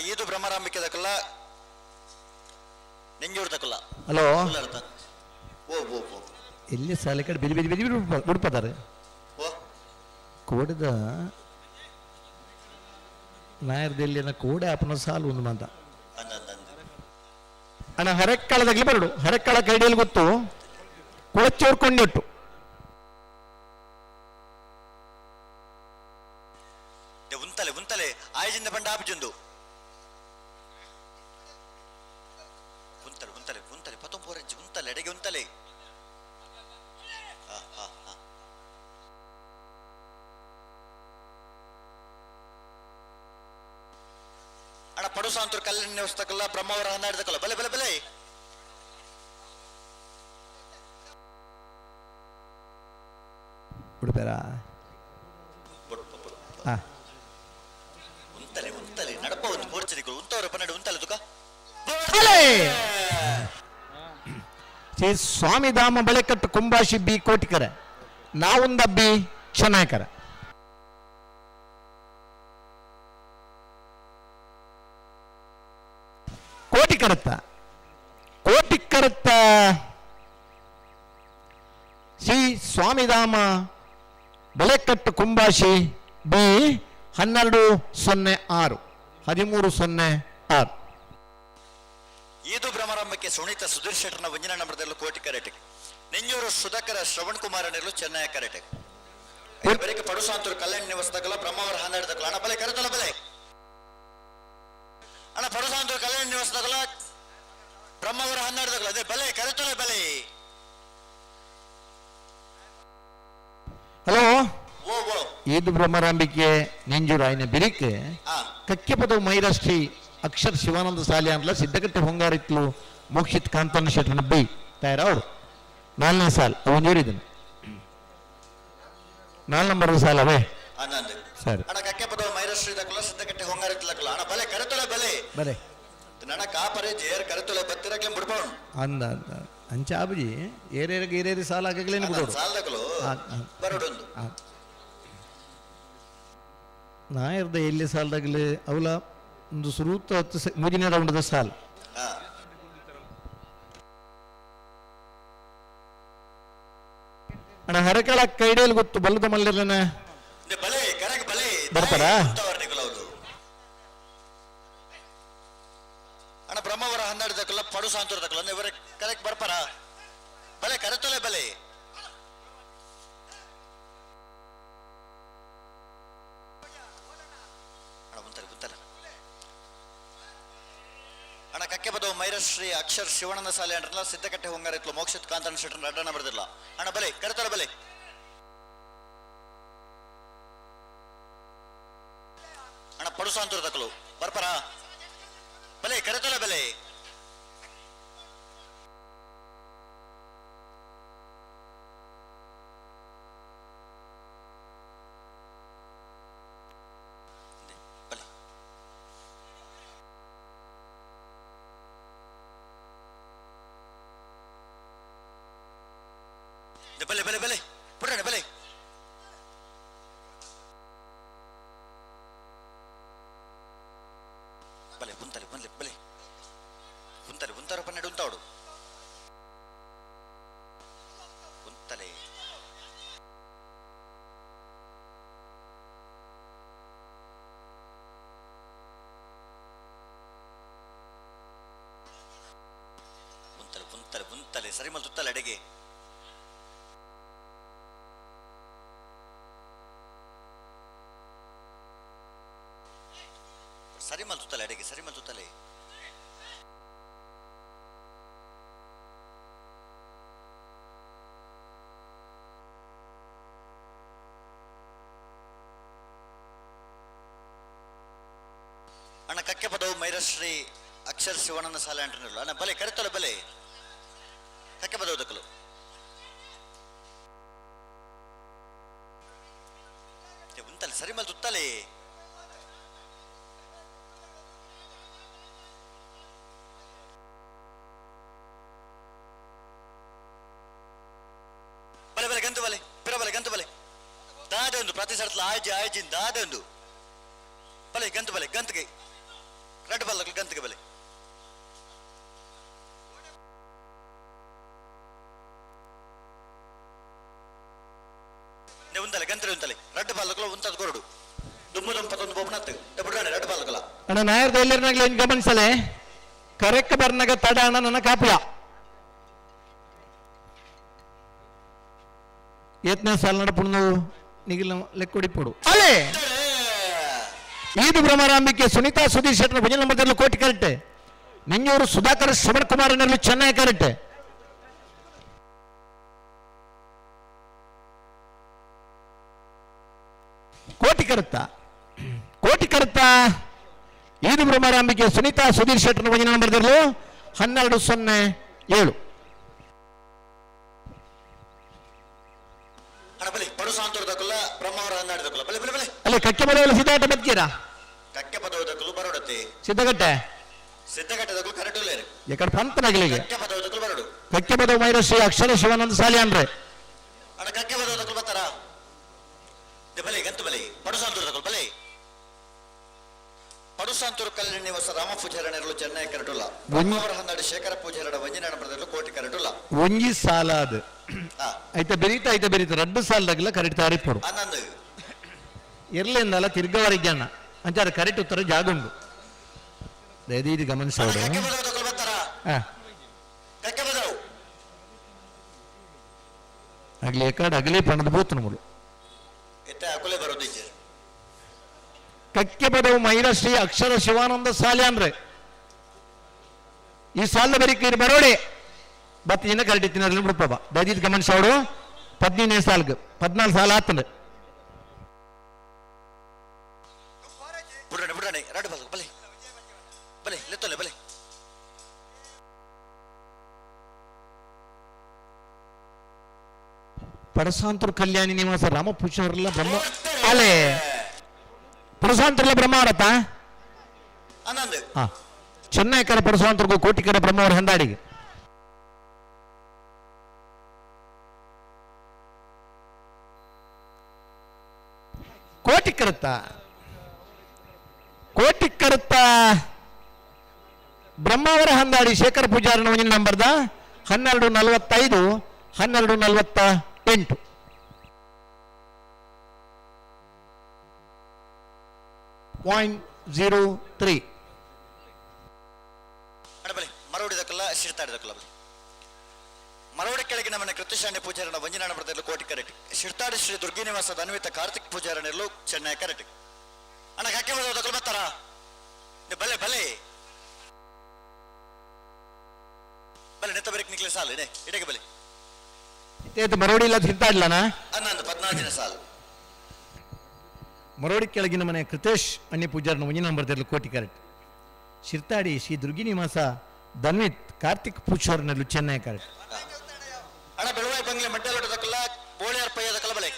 ಈದು ಭ್ರಮರಾಂಬಿಕೆ ದಕಲ್ಲ ನೆಂಜೂರು ದಕಲ್ಲ. ಹಲೋ. ಓ ಓ ಓ. ಎಲ್ಲಿ ಸಾಲೆ ಕಡೆ ಬಿದಿ ಬಿದಿ ಬಿದಿ ಬಿಡ್ಪದಾರೆ. ಓ. ಕೋಡಿದ ನಾಯರ್ದೆಲ್ಲಿನ ಕೋಡೆ ಆಪನ ಸಾಲು ಒಂದು ಮಾತ. ಅಂದ ಅಂದ ಅಂದ. ಅಣ್ಣ ಹರೆಕ್ಕಳದಾಗಲಿ ಬರಡು ಹರೆಕ್ಕಳ ಕೈಡಿಯಲ್ಲಿ ಗೊತ್ತು ಕೊಳಚೋರ್ ಕೊಂಡಿಟ್ಟು. ಉಂತಲೆ ಉಂತಲೆ ಆಯಜಿಂದ ಬಂಡ ಆಪುಜುಂದು ಉಂತಲೆ ಉಂತಲೆ ಉಂತಲೆ ಪತ್ತೊಂಪೋರೆಜ್ಜಿ ಉಂತಲೆ ಎಡೆಗೆ ಉಂತಲೆ. ಆ, ಆ, ಆ. ಅಣ್ಣ ಪಡುಸಾಂತೂರು ಕಲ್ಯಾಣ ವಸ್ತಕಲ್ಲ ಬ್ರಹ್ಮಾವರ ಹನ್ನಾಡ್ದಕ್ಕಲ್ಲ ಬಲೆ ಬಲೆ ಬಲೆ. ಉಡುಪೇರ. ಹಾ. ಉಂತಲೆ ಉಂತಲೆ ನಡಪ ಒಂದು ಪೋರ್ಚನಿಗಳು ಉಂತವರ ಪನ್ನಡು ಉಂತಲೆ ತುಕ. ಅಲೆ! ಶ್ರೀ ಸ್ವಾಮಿಧಾಮ ಬಳೆಕಟ್ಟು ಕುಂಬಾಶಿ ಬಿ ಕೋಟಿಕರ ನಾವುಂದಬ್ಬಿ ಚೆನ್ನಾಕರ. ಕೋಟಿಕರತ್ತ ಕೋಟಿಕರತ್ತ ಶ್ರೀ ಸ್ವಾಮಿಧಾಮ ಬಳೆಕಟ್ಟು ಕುಂಬಾಶಿ ಬಿ 1206 1306. ಈದು ಭ್ರಮರಾಂಬಕ್ಕೆ ಸುನೀತ ಸುಧೀರ್ ಶೆಟ್ಟರ್ನ ಒಂಜಿನ ನಂಬರ್ದಲ್ಲೂ ಕೋಟಿ ಕರೆಟೆ ನೆಂಜೂರು ಸುಧಾಕರ ಶ್ರವಣ್ ಕುಮಾರ್ ನೆರಳು ಚೆನ್ನೈ ಕರೆಟೆ ಬೆರಕೆ ಪಡುಸಾಂತೂರು ಕಲ್ಯಾಣ ನಿವಾಸದಾಗಲ್ಲ ಬ್ರಹ್ಮಾವರ ಹನ್ನೆರಡು ಅಣ್ಣ ಬಲೆ ಕರೆತಲ್ಲ ಬಲೆ. ಅಣ್ಣ ಪಡುಸಾಂತೂರು ಕಲ್ಯಾಣ ನಿವಾಸದಾಗಲ್ಲ ಬ್ರಹ್ಮಾವರ ಹನ್ನೆರಡು ಅದೇ ಬಲೆ ಕರೆತಲ್ಲ ಬಲೆ. ಹಲೋ. ಓ ಓ. ಈದು ಭ್ರಮರಾಂಬಿಕೆ ನೆಂಜೂರು ಬಿರಿಕೆ ಆ. ಕಕ್ಕೆಪದವು ಮೈರಶ್ರೀ ಅಕ್ಷರ್ ಶಿವಾನಂದ ಸಾಲಿ ಅನ್ಲ ಸಿದ್ದಕಟ್ಟೆ ಹೊಂಗಾರಿತ್ಲು ಮೋಕ್ಷಿತ್ ಕಾಂತಣ್ಣ ಶೆಟ್ಟನ ಬೈ ತಯಾರ ಅವರು ನಾಲ್ನೇ ಸಾಲ್ ಅವನ್ ಜೋರಿದ್ದಾನೆ ನಾಲ್ ನಂಬರ್ ಸಾಲ ಅವೇ. ಅನ್ನಂದು. ಸರಿ. ಅಣ್ಣ ಕಕ್ಕೆಪದವು ಮೈರಶ್ರೀ ದಕ್ಕಲ ಸಿದ್ದಕಟ್ಟೆ ಹೊಂಗಾರಿತ್ಲಕ್ಕಲ್ಲ ಅಣ್ಣ ಬಲೆ ಕರೆತೊಲೆ ಬಲೆ. ಬಲೆ. ನನ್ನ ಕಾಪರೆ ಜೇರ್ ಕರೆತೊಲೆ ಬತ್ತಿರಕ್ಲೆ ಬಿಡ್ಬೋಣ. ಅಂದ ಅಂದ ಅಂಚ ಆಬುಜಿ ಏರೇರಿಗೆ ಏರೇರಿ ಸಾಲ ಆಗಲೇನು ಬಿಡೋಡು. ಸಾಲದಕಲು ಆ, ಆ. ಬರೋಡೊಂದು. ನಾಯರ್ದ ಎಲ್ಲಿ ಸಾಲದಾಗಲಿ ಅವಲ ಒಂದು ಸುರೂತ ಹತ್ತು ಮೂಜಿನೇ ರೌಂಡದ ಸಾಲ್. ಹಾ. ಅಣ್ಣ ಹರಕಳ ಕೈಡೇಲಿ ಗೊತ್ತು ಬಲ್ಲದ ಮಲ್ಲನ. ಬಲೆ ಕರೆಕ್ ಬಲೆ. ಬರ್ತಾರಾ? ಅಣ್ಣ ಬ್ರಹ್ಮವರ ಹನ್ನೆರಡು ದಕ್ಕಲ್ಲ ಪಡು ಸಾಂತೂರ ದಕ್ಕಲ್ಲ ಅಂದ್ರೆ ಇವರ ಕರೆಕ್ಟ್ ಬರ್ಪಾರ ಬಲೆ ಕರೆತೊಲೆ ಬಲೆ. ಅಣ್ಣ ಉಂತಲೆ ಉಂತಲೆ ಅಣ್ಣ ಕಕ್ಕೆ ಬದವು ಮೈರಶ್ರೀ ಅಕ್ಷರ್ ಶಿವನಂದ ಸಾಲೆ ಅಂಡ್ರಲ್ಲ ಸಿದ್ದಕಟ್ಟೆ ಹೊಂಗಾರಿತ್ಲು ಮೋಕ್ಷಿತ್ ಕಾಂತನ ಶೆಟ್ಟರ್ ಅಡ್ಡನ ಬರ್ದಿಲ್ಲ ಅಣ್ಣ ಬಲೆ ಕರೆತೊಲೆ ಬಲೆ. ಅಣ್ಣ ಪಡುಸಾಂತೂರ ದಕ್ಕಲು ಬರ್ಪಾರ ಬಲೆ ಕರೆತೊಲೆ ಬಲೆ. ಬಲೆ ಬಲೆ ಬಲೆ ಬಲೆ ಪುಟ್ಟಣ್ಣ ಬಲೆ ಬಲೆ ಉಂತಲೆ ಬಲೆ ಬಲೆ ಉಂತಲೆ ಉಂತಾರ ಪನ್ನೆರಡು ಉಂತಾವಡು ಉಂತಲೆ. ಉಂತಲೆ ಉಂತಲೆ ಉಂತಲೆ ಸರಿ ಮಲ್ ತುತ್ತಲೆ ಅಡೆಗೆ. ಸರಿ ಮಲ್ ತುತ್ತಲೆ ಅಡೆಗೆ ಸರಿ ಮಲ್ ತುತ್ತಲೆ. ಅಣ್ಣ ಕಕ್ಕೆ ಪದವು ಮೈರಶ್ರೀ ಅಕ್ಷರ ಶಿವನಂದ ಸಾಲೆ ಅಂಟನಿಲ್ಲ ಅಣ್ಣ ಬಲೆ ಕರೆತೊಲೆ ಬಲೆ ಕಕ್ಕೆ ಪದವು ದಕ್ಕಲು. ಉಂತಲೆ ಸರಿ ಮಲ್ ತುತ್ತಲೆ. ಬಲೆ ಬಲೆ ಗಂತು ಬಲೆ ಪಿರ ಬಲೆ ಗಂತು ಬಲೆ ದಾದೆ ಒಂದು ಪ್ರತಿ ಸರ್ತಿ ಆಯ್ಜಿ ಆಯ್ಜಿ ದಾದೆ ಒಂದು ಬಲೆ ಗಂತು ಬಲೆ ಗಂತಿಗೆ. ರಡ್ಡ್ ಬಲ್ಲಕುಲು ಗಂತಿಗೆ ಬಲೆ. ಉಂತಲೆ ಗಂತ್ರೆ ಉಂತಲೆ ರಡ್ಡ್ ಬಾಲಕುಲ ಉಂತದ ಕೊರಡು ದುಮ್ಮು ದುಂಪತ್ತೊಂದು ಬೋಪನತ್ತು ಬುಡ್ರಾಣೆ ರಡ್ಡ್ ಬಾಲಕುಲ. ಅಣ್ಣ ನಾಯರ್ದ ಎಲ್ಲರನಾಗ್ಲಿ ಒಂಜಿ ಗಮನಿಸಲೆ ಕರೆಕ್ ಬರ್ನಗ ತಡ ಅಣ್ಣ ನನ್ನ ಕಾಪುಯ ಯತ್ನ ಸಾಲ ನಡಪುಣ್ಣು ನಿಗಿಲ ಲೆಕ್ಕೊಡಿಪೋಡು ಅಲೆ ಈದು ಭ್ರಮರಾಂಬಿಕೆ ಸುನೀತಾ ಸುಧೀರ್ ಶೆಟ್ಟರ್ ಭಜನೆ ನಂಬರ್ದಲ್ಲಿ ಕೋಟಿ ಕರೆಕ್ಟ್ ನಿಂಜೂರು ಸುಧಾಕರ್ ಶ್ರವಣ್ ಕುಮಾರ್ ನಲ್ಲಿ ಚೆನ್ನೈ ಕರೆಕ್ಟ್ ಕೋಟಿ ಕರುತ್ತ ಕೋಟಿ ಕರುತ್ತ ಈದು ಭ್ರಮರಾಂಬಿಕೆ ಸುನೀತಾ ಸುಧೀರ್ ಶೆಟ್ಟರ್ ಭಜನೆ ನಂಬರ್ದಲ್ಲಿ 12:07. ಅಣ್ಣ ಬಲೆ ಪಡು ಸಾಂತೂರ್ದಕ್ಕಲ್ಲ ಬ್ರಹ್ಮಾವರ ಹನ್ನಾಡಿದಕ್ಕಲ್ಲ ಬಲೆ ಬಲೆ ಬಲೆ. ಅಲ್ಲಿ ಕಕ್ಕೆ ಬರೆಯಲು ಸಿದ್ಧಾಟ ಬದುಕೀರಾ ಕಕ್ಕೆ ಪದವದಕ್ಕಲು ಬರೋಡತ್ತೆ ಸಿದ್ಧಗಟ್ಟೆ ಸಿದ್ಧಗಟ್ಟೆದಕ್ಕಲು ಕರೆಕ್ಟ್ ಇಲ್ಲೇನು ಎಕಡೆ ಪಂತನಗಲಿಗೆ ಕಕ್ಕೆ ಪದವದಕ್ಕಲು ಬರೋಡು ಕಕ್ಕೆ ಪದವು ಮೈರಶ್ರೀ ಅಕ್ಷರ ಶಿವಾನಂದ ಸಾಲಿ ಅಂದ್ರೆ ಅಣ್ಣ ಕಕ್ಕೆ ಪದವದಕ್ಕಲು ಬರ್ತಾರ ಬಲೆ ಗಂತು ಬಲೆ ಪಡು ಸಾಂತೂರ್ದಕ್ಕಲು ಬಲೆ. ಪಡುಸಾಂತೂರು ಕಲ್ಯಾಣ ನಿವಾಸ ರಾಮ ಪೂಜಾರಣರು ಚೆನ್ನೈ ಕರಟುಲ್ಲ ಬ್ರಹ್ಮಾವರ ಹನ್ನಾಡಿ ಶೇಖರ ಪೂಜಾರಣ ವಂಜನಾಡ ಬರೆದಲು ಕೋಟಿ ಕರಟುಲ್ಲ. ಒಂಜಿ ಸಾಲ ಅದು ಐತ ಬೆರೀತ ಐತ ಬೆರೀತ ರಡ್ಡು ಸಾಲದಾಗಲ ಕರೆಕ್ಟ್ ತಾರಿಪಡು ಅನ್ನಂದು ಇರ್ಲಿಂದಲ್ಲ ತಿರ್ಗವರೆಗೆ ಅಣ್ಣ ಅಂಚಾರ ಕರೆಕ್ಟ್ ಉತ್ತರ ಜಾಗ ಉಂಡು ದಯದೀದಿ ಗಮನಿಸೋಡು. ಕಕ್ಕೆ ಪದವದಕ್ಕಲು ಬರ್ತಾರ ಕಕ್ಕೆ ಪದವು ಅಗ್ಲಿ ಎಕಾಡ್ ಅಗಲಿ ಪಣದ ಬೂತು ನಮ್ಮದು ಇತ್ತ ಅಕುಲೆ ಬರೋದು ಇಜ್ಜೆ. ಕಕ್ಕೆ ಪದವು ಮೈರಶ್ರೀ ಅಕ್ಷರ ಶಿವಾನಂದ ಸಾಲೆ ಅಂದ್ರೆ ಈ ಸಾಲ ಬರೀ ಬರೋಡೆ ಬತ್ತ ದಿನ ಕರೆಕ್ಟ್ ತಿನ್ನೋದ್ರಲ್ಲಿ ಬಿಡ್ಪವ ದಯದೀದಿ ಗಮನಿಸೋಡು 15 ಸಾಲ್ಗೆ 14 ಸಾಲ ಆತಂದ್ರೆ ಬುಡ್ರಾಣೆ ಬುಡ್ರಾಣೆ ರಡ್ಡು ಬಲ ಬಲೆ ಬಲೆ ಲೆತ್ತೊಲೆ ಬಲೆ. ಪಡಸಾಂತೂರು ಕಲ್ಯಾಣಿ ನಿವಾಸ ರಾಮ ಪೂಜಾರಲ್ಲ ಬ್ರಹ್ಮ ಅಲೆ ಪಡಸಾಂತೂರ್ಲ ಬ್ರಹ್ಮಾವರತ ಅನ್ನಂದು ಹಾ ಚೆನ್ನೈಕರ ಪಡಸಾಂತೂರ್ಗೂ ಕೋಟಿಕರ ಬ್ರಹ್ಮಾವರ ಹಂದಾಡಿಗೆ ಕೋಟಿ ಕರುತ್ತ ಕೋಟಿ ಕರುತ್ತ ಬ್ರಹ್ಮಾವರ ಹಂದಾಡಿ ಶೇಖರ್ ಪೂಜಾರನ ಒಂದಿನ ನಂಬರ್ದ 12:45 12:48. .03. ಅಣ್ಣ ಬಲೆ ಮರವಡಿದಕ್ಕಲ್ಲ ಶಿರ್ತಾಡಿದಕ್ಕಲ್ಲ ಬಲೆ. ಮರವಡಿ ಕೆಳಗಿನ ಮನೆ ಕೃತಿಶಾಂಡೆ ಪೂಜಾರಣ ವಂಜನಾಡ ಬರೆದಲು ಕೋಟಿ ಕರೆಕ್ಟ್. ಶಿರ್ತಾಡಿ ಶ್ರೀ ದುರ್ಗಿ ನಿವಾಸದ ಅನ್ವಿತ ಕಾರ್ತಿಕ್ ಪೂಜಾರಣಿರಲು ಚೆನ್ನೈ ಕರೆಕ್ಟ್. ಅಣ್ಣ ಕಕ್ಕೆ ಬರೋದಕ್ಕಲು ಬರ್ತಾರ ಬಲೆ ಬಲೆ ಬಲೆ ನೆತ್ತ ಬರೀಕ್ ನಿಕ್ಲೆ ಸಾಲು ಇಡೆ ಇಡಗೆ ಬಲೆ. ಮರವಡಿ ಇಲ್ಲ ತಿಂತಾಡ್ಲನ ಅನ್ನಂದು 14ನೇ ಸಾಲು. ಮರವಡಿ ಕೆಳಗಿನ ಮನೆ ಕೃತೇಶ್ ಅಣ್ಣಿ ಪೂಜಾರನ ಒಂಜಿನ ನಂಬರ್ ಕೋಟಿ ಕರೆಕ್ಟ್. ಶಿರ್ತಾಡಿ ಶ್ರೀ ದುರ್ಗಿ ನಿವಾಸ ಧನ್ವಿತ್ ಕಾರ್ತಿಕ್ ಪೂಜಾರನಲ್ಲೂ ಚೆನ್ನೈ ಕರೆಕ್ಟ್. ಅಣ್ಣ ಬೆಳವಾಯಿ ಬಂಗ್ಲೆ ಮಡ್ಡಲೊಟ್ಟದಕ್ಕಲ್ಲ ಬೋಳಿಯಾರ್ ಪಯ್ಯದಕ್ಕಲ್ಲ ಬಲೆ.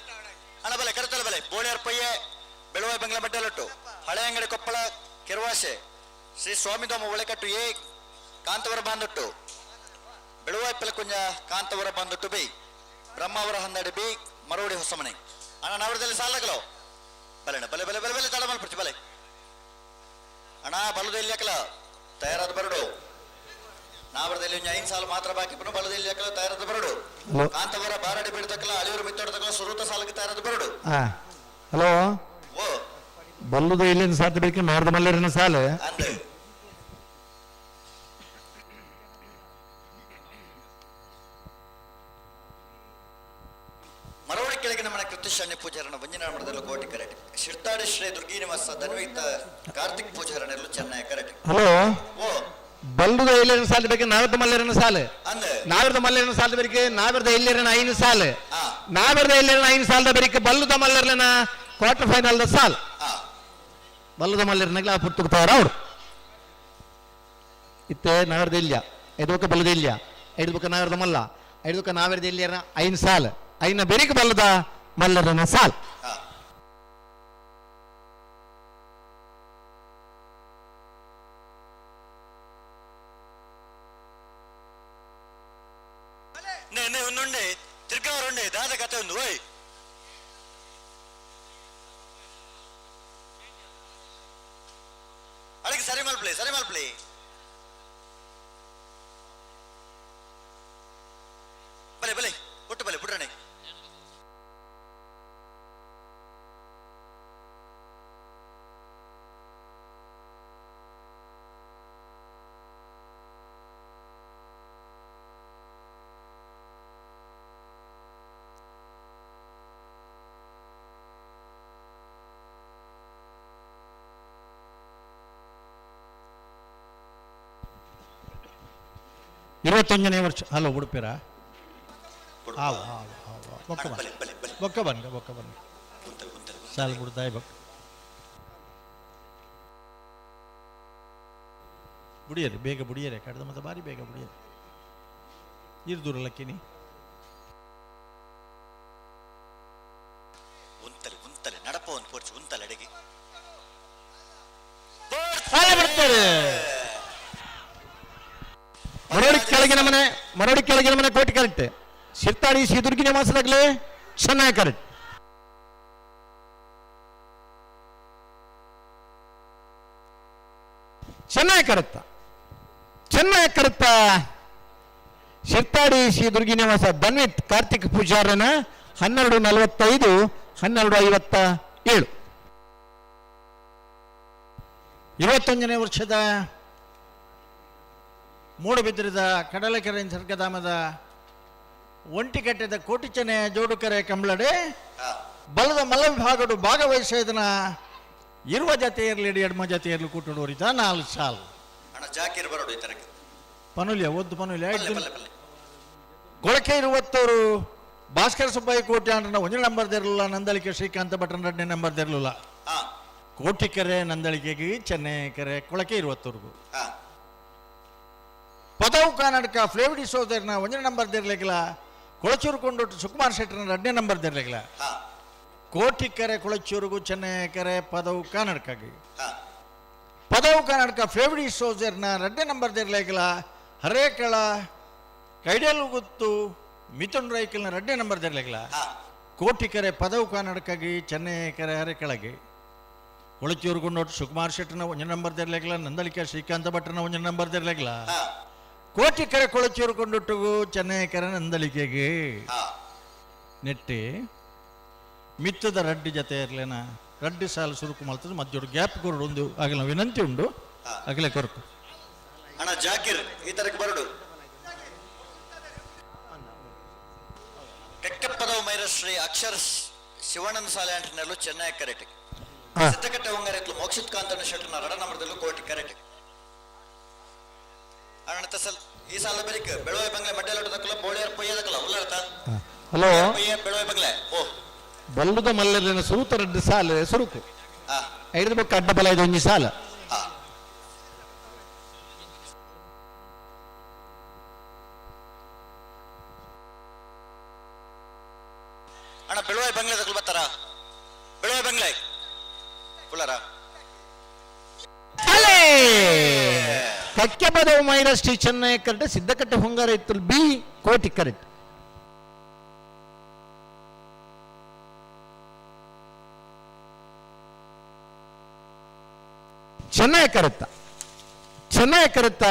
ಅಣ್ಣ ಬಲೆ ಕರೆತಲ್ಲ ಬಲೆ ಬೋಳಿಯಾರ್ ಪಯ್ಯ ಬೆಳವಾಯಿ ಬಂಗ್ಲೆ ಮಡ್ಡಲೊಟ್ಟು ಹಳೆ ಅಂಗಡಿ ಕೊಪ್ಪಳ ಕೆರವಾಸೆ ಶ್ರೀ ಸ್ವಾಮಿಧಾಮ ಒಳೆಕಟ್ಟು ಎ ಕಾಂತವರ ಬಾಂದೊಟ್ಟು ಬೆಳವಾಯಿ ಪಲಕುಂಜ ಕಾಂತವರ ಬಾಂದೊಟ್ಟು ಬಿ ಬ್ರಹ್ಮಾವರ ಹಂದಡಿ ಬಿ ಮರೋಡಿ ಹೊಸಮನೆ. ಅಣ್ಣ ನಾವರದಲ್ಲಿ ಸಾಲಗಲೋ ಬಲೆ ಅಣ್ಣ ಬಲೆ ಬಲೆ ಬಲೆ ಬಲೆ ತಡ ಮಲ್ಪಡ್ತಿ ಬಲೆ ಅಣ್ಣ ಬಲದಲ್ಲಿ ಯಾಕಲ ತಯಾರಾದ ಬರಡು ನಾವರದಲ್ಲಿ ಒಂದು 5 ಸಾಲು ಮಾತ್ರ ಬಾಕಿ ಪುನಃ ಬಲದಲ್ಲಿ ಯಾಕಲ ತಯಾರಾದ ಬರಡು ಹಲೋ. ಕಾಂತವರ ಬಾರಡಿ ಬಿಡ್ತಕ್ಕಲ್ಲ ಅಳಿಯೂರು ಮಿತ್ತೊಡ್ತಕ್ಕಲ್ಲ ಸುರೂತ ಸಾಲಕ್ಕೆ ತಯಾರಾದ ಬರಡು. ಹಲೋ ಓ ಬಲ್ಲುದು ಇಲ್ಲಿನ ಸಾಧ್ಯ ಬೇಕು ನಾರ್ದ ಮಲ್ಲರಿನ ಸಾಲು ಅಂದ ಮರವಡಿ ಕೆಳಗಿನ ಮನೆ ಕೃತಿಶಾನ್ಯ ಪೂಜಾರಣ ವಂಜನಾ ಮಠದಲ್ಲಿ ಕೋಟಿ ಕರೆಕ್ಟ್. ಶಿರ್ತಾಡಿ ಶ್ರೀ ದುರ್ಗಿ ನಿವಾಸ ಧನ್ವಿತ ಕಾರ್ತಿಕ್ ಪೂಜಾರಣಿರಲು ಚೆನ್ನೈ ಕರೆಕ್ಟ್. ಹಲೋ ಓ ಬಲ್ಲುದ ಇಲ್ಲಿನ ಸಾಲು ಬೇಕು ನಾವರದ ಮಲ್ಲರಿನ ಸಾಲು ಅಂದ ನಾವರದ ಮಲ್ಲರಿನ ಸಾಲು ಬೇಕೆ ನಾವರದ ಇಲ್ಲಿರನ 5 ಸಾಲು ನಾವರದ ಇಲ್ಲಿರನ 5 ಸಾಲದ ಬೇಕೆ ಬಲ್ಲುದ ಮಲ್ಲರ್ಲನ ಕ್ವಾರ್ಟರ್ ಫೈನಲ್ the ಸಾಲ್ ಬಲ್ಲುದ ಮಲ್ಲರ್ನಾಗ್ಲ ಆ ಪುರ್ತುಕ್ತಾರ ಅವರು ಇತ್ತೆ ನಾವರದ ಇಲ್ಲ ಐದು ಬಲ್ಲದ ಇಲ್ಲ ಐದು ನಾವರದ ಮಲ್ಲ ಐದು ನಾವರದ ಇಲ್ಲಿರನ 5 ಸಾಲು ಐನ ಬೆರಿಕೆ ಬಲ್ಲದ ಮಲ್ಲರನ ಸಾಲ್. ನೆ ಒಂದುಂಡೆ ತಿರ್ಗಾವರುಂಡೆ ದಾದ ಕತೆ ಒಂದು ಓಯ್ ಅಳಗೆ ಸರಿ ಮಲ್ಪ್ಲಿ ಸರಿ ಮಲ್ಪ್ಲಿ. ಬಲೆ ಬಲೆ ಒಟ್ಟು ಬಲೆ ಬುಡ್ರಣೆ. 21ನೇ ವರ್ಷ. ಹಲೋ ಉಡುಪಿರ ಆವು ಆವು ಆವು ಬೊಕ್ಕ ಬನ್ ಬೊಕ್ಕ ಬನ್ಗ ಬೊಕ್ಕ ಬನ್ಗ ಸಾಲು ಬಿಡ್ತಾಯಿ ಬೊಕ್ಕ ಬುಡಿಯರಿ ಬೇಗ ಬುಡಿಯರೆ ಕಡ್ದ ಮತ್ತೆ ಭಾರಿ ಬೇಗ ಬುಡಿಯರಿ ಇರ್ದೂರ ಲಕ್ಕಿನಿ ಉಂತಲೆ ಉಂತಲೆ ನಡಪ ಒಂದು ಪೋರ್ಚು ಉಂತಲೆ ಅಡಿಗೆ ಬಿಡ್ತಾರೆ. ಮರೋಡಿ ಕೆಳಗಿನ ಮನೆ, ಮರೋಡಿ ಕೆಳಗಿನ ಮನೆ ಕೋಟಿ ಕರೆಕ್ಟ್. ಸಿರ್ತಾಡಿ ಸಿದುರ್ಗಿನ ಮಾಸದಾಗಲೇ ಚೆನ್ನಾಗಿ ಕರೆಕ್ಟ್. ಚೆನ್ನಾಗಿ ಕರೆಕ್ತ ಚೆನ್ನಾಗಿ ಕರೆಕ್ತ. ಸಿರ್ತಾಡಿ ಶ್ರೀ ದುರ್ಗಿ ನಿವಾಸ ಧನ್ವಿತ್ ಕಾರ್ತಿಕ್ ಪೂಜಾರನ 12:45 12:57. 21ನೇ ವರ್ಷದ ಮೂಡುಬಿದ್ರಿದ ಕಡಲಕೆರೆ ನಿಸರ್ಗಧಾಮದ ಒಂಟಿಕಟ್ಟೆದ ಕೋಟಿಚನೆ ಜೋಡುಕೆರೆ ಕಂಬಳಡೆ ಬಲದ ಮಲ್ಲ ವಿಭಾಗಡು ಭಾಗವಹಿಸಿದನ ಇರುವ ಜಾತಿಯರ್ಲಿ ಎಡ್ಮ ಜಾತಿಯರ್ಲಿ ಕೂಟುಡೋರಿದ 4 ಸಾಲು. ಅಣ್ಣ ಜಾಕೀರ್ ಬರೋಡು ಈ ತರಕ್ಕೆ ಪನುಲ್ಯ ಒದ್ದು ಪನುಲ್ಯ ಪಲ್ಲೆ ಪಲ್ಲೆ. ಕೊಳಕೆ ಇರುವತ್ತವರು ಭಾಸ್ಕರ ಸುಬ್ಬಯ್ಯ ಕೋಟಿ ಅಂಡ್ರನ 1 ನಂಬರ್ ದಿರಲಿಲ್ಲ, ನಂದಳಿಕೆ ಶ್ರೀಕಾಂತ ಭಟ್ರನ 2ನೇ ನಂಬರ್ ದಿರಲಿಲ್ಲ. ಕೋಟಿಕೆರೆ ನಂದಳಿಕೆಗೆ ಚೆನ್ನೈಕೆರೆ ಕೊಳಕೆ ಇರುವತ್ತವ್ರಿಗೂ ಪದವು ಕರ್ನಾಟಕ ಫ್ಲೇವಿಡಿ ಸೋದರನ 1ನೇ ನಂಬರ್ ದಿರಲಿಲ್ಲ, ಕೊಳಚೂರು ಕೊಂಡೊಟ್ಟು ಸುಕುಮಾರ್ ಶೆಟ್ಟರ್ನ 2ನೇ ನಂಬರ್ ದಿರಲಿಲ್ಲ. ಕೋಟಿಕೆರೆ ಕೊಳಚೂರಿಗೂ ಚೆನ್ನೈಕೆರೆ ಪದವು ಕರ್ನಾಟಕಗೆ ಪದವು ಕರ್ನಾಟಕ ಫ್ಲೇವಿಡಿ ಸೋದರನ 2ನೇ ನಂಬರ್ ದಿರಲಿಲ್ಲ, ಹರೇಕಳ ಕೈಡೇಲು ಗುತ್ತು ಮಿಥುನ್ ರೈಕಲ್ನ 2ನೇ ನಂಬರ್ ದಿರಲಿಲ್ಲ. ಕೋಟಿಕೆರೆ ಪದವು ಕರ್ನಾಟಕಗೆ ಚೆನ್ನೈಕೆರೆ ಹರೇಕಳಗೆ ಕೊಳಚೂರು ಕೊಂಡೊಟ್ಟು ಸುಕುಮಾರ್ ಶೆಟ್ಟರ್ನ 1ನೇ ನಂಬರ್ ದಿರಲಿಲ್ಲ, ನಂದಳಿಕೆ ಶ್ರೀಕಾಂತ ಭಟ್ರನ 1ನೇ ನಂಬರ್ ದಿರಲಿಲ್ಲ. ಕೋಟಿಕೆರೆ ಕೊಳಚೂರು ಕೊಂಡೊಟ್ಟಿಗೂ ಚೆನ್ನೈಕೆರೆ ನಂದಳಿಕೆಗೆ ನೆಟ್ಟಿ ಮಿತ್ತದ ರಡ್ಡಿ ಜೊತೆ ಇರಲೇನ ರಡ್ಡಿ ಸಾಲು ಸುರುಕು ಮಲ್ತದ ಮಧ್ಯೋಡು ಗ್ಯಾಪ್ ಕೊರಡು ಒಂದು ಆಗಲ ವಿನಂತಿ ಉಂಡು ಅಗಲೇ ಕೊರಕು. ಅಣ್ಣ ಜಾಕೀರ್ ಈ ತರಕ್ಕೆ ಬರಡು. ಕಕ್ಕಪ್ಪದವ ಮೈರಶ್ರೀ ಅಕ್ಷರ ಶಿವಾನಂದ ಸಾಲೆ ಅಂಟನಲ್ಲೂ ಚೆನ್ನೈ ಕರೆಟ್. ಸಿದ್ದಕಟ್ಟೆ ಹೊಂಗರೆತ್ಲು ಮೋಕ್ಷಿತ್ ಕಾಂತಣ್ಣ ಶೆಟ್ಟರ್ನ ರಡ ನಂಬರ್ದಲ್ಲೂ ಕೋಟಿ ಕರೆಟ್. ಅಣ್ಣ ತಸಲ್ ಈ ಸಾಲ ಬೆರಿಕ್ ಬೆಳವಾಯಿ ಬಂಗ್ಲೆ ಮಡ್ಡಲೋಟದಕ್ಕಲ್ಲ ಬೋಳಿಯರ್ ಪೊಯ್ಯದಕ್ಕಲ್ಲ ಉಲ್ಲರ್ತ. ಹಲೋ ಪೊಯ್ಯ ಬೆಳವಾಯಿ ಬಂಗ್ಲೆ ಓ ಬಲ್ಲುದ ಮಲ್ಲರಿನ ಸುರುತ ರಡ್ಡು ಸಾಲ ಸುರುಕು ಐದು ಬೊಕ್ಕ ಅಡ್ಡ ಬಲ ಇದು ಒಂಜಿ ಸಾಲ. ಅಣ್ಣ ಬೆಳವಾಯಿ ಬಂಗ್ಲೆ ತಗೊಳ್ ಬರ್ತಾರ ಬೆಳವಾಯಿ ಬಂಗ್ಲೆ ಉಳ್ಳಾರ. ಅಲೇ ಕಕ್ಕೆ ಪದವು ಮೈರಶ್ರೀ ಚೆನ್ನೈ ಕರೆಕ್ಟ್. ಸಿದ್ದಕಟ್ಟೆ ಹೊಂಗಾರ ಇತ್ತು ಬಿ ಕೋಟಿ ಕರೆಕ್ಟ್. ಚೆನ್ನಾಗಿ ಕರೆತ್ತ ಚೆನ್ನಾಗಿ ಕರೆತ್ತ.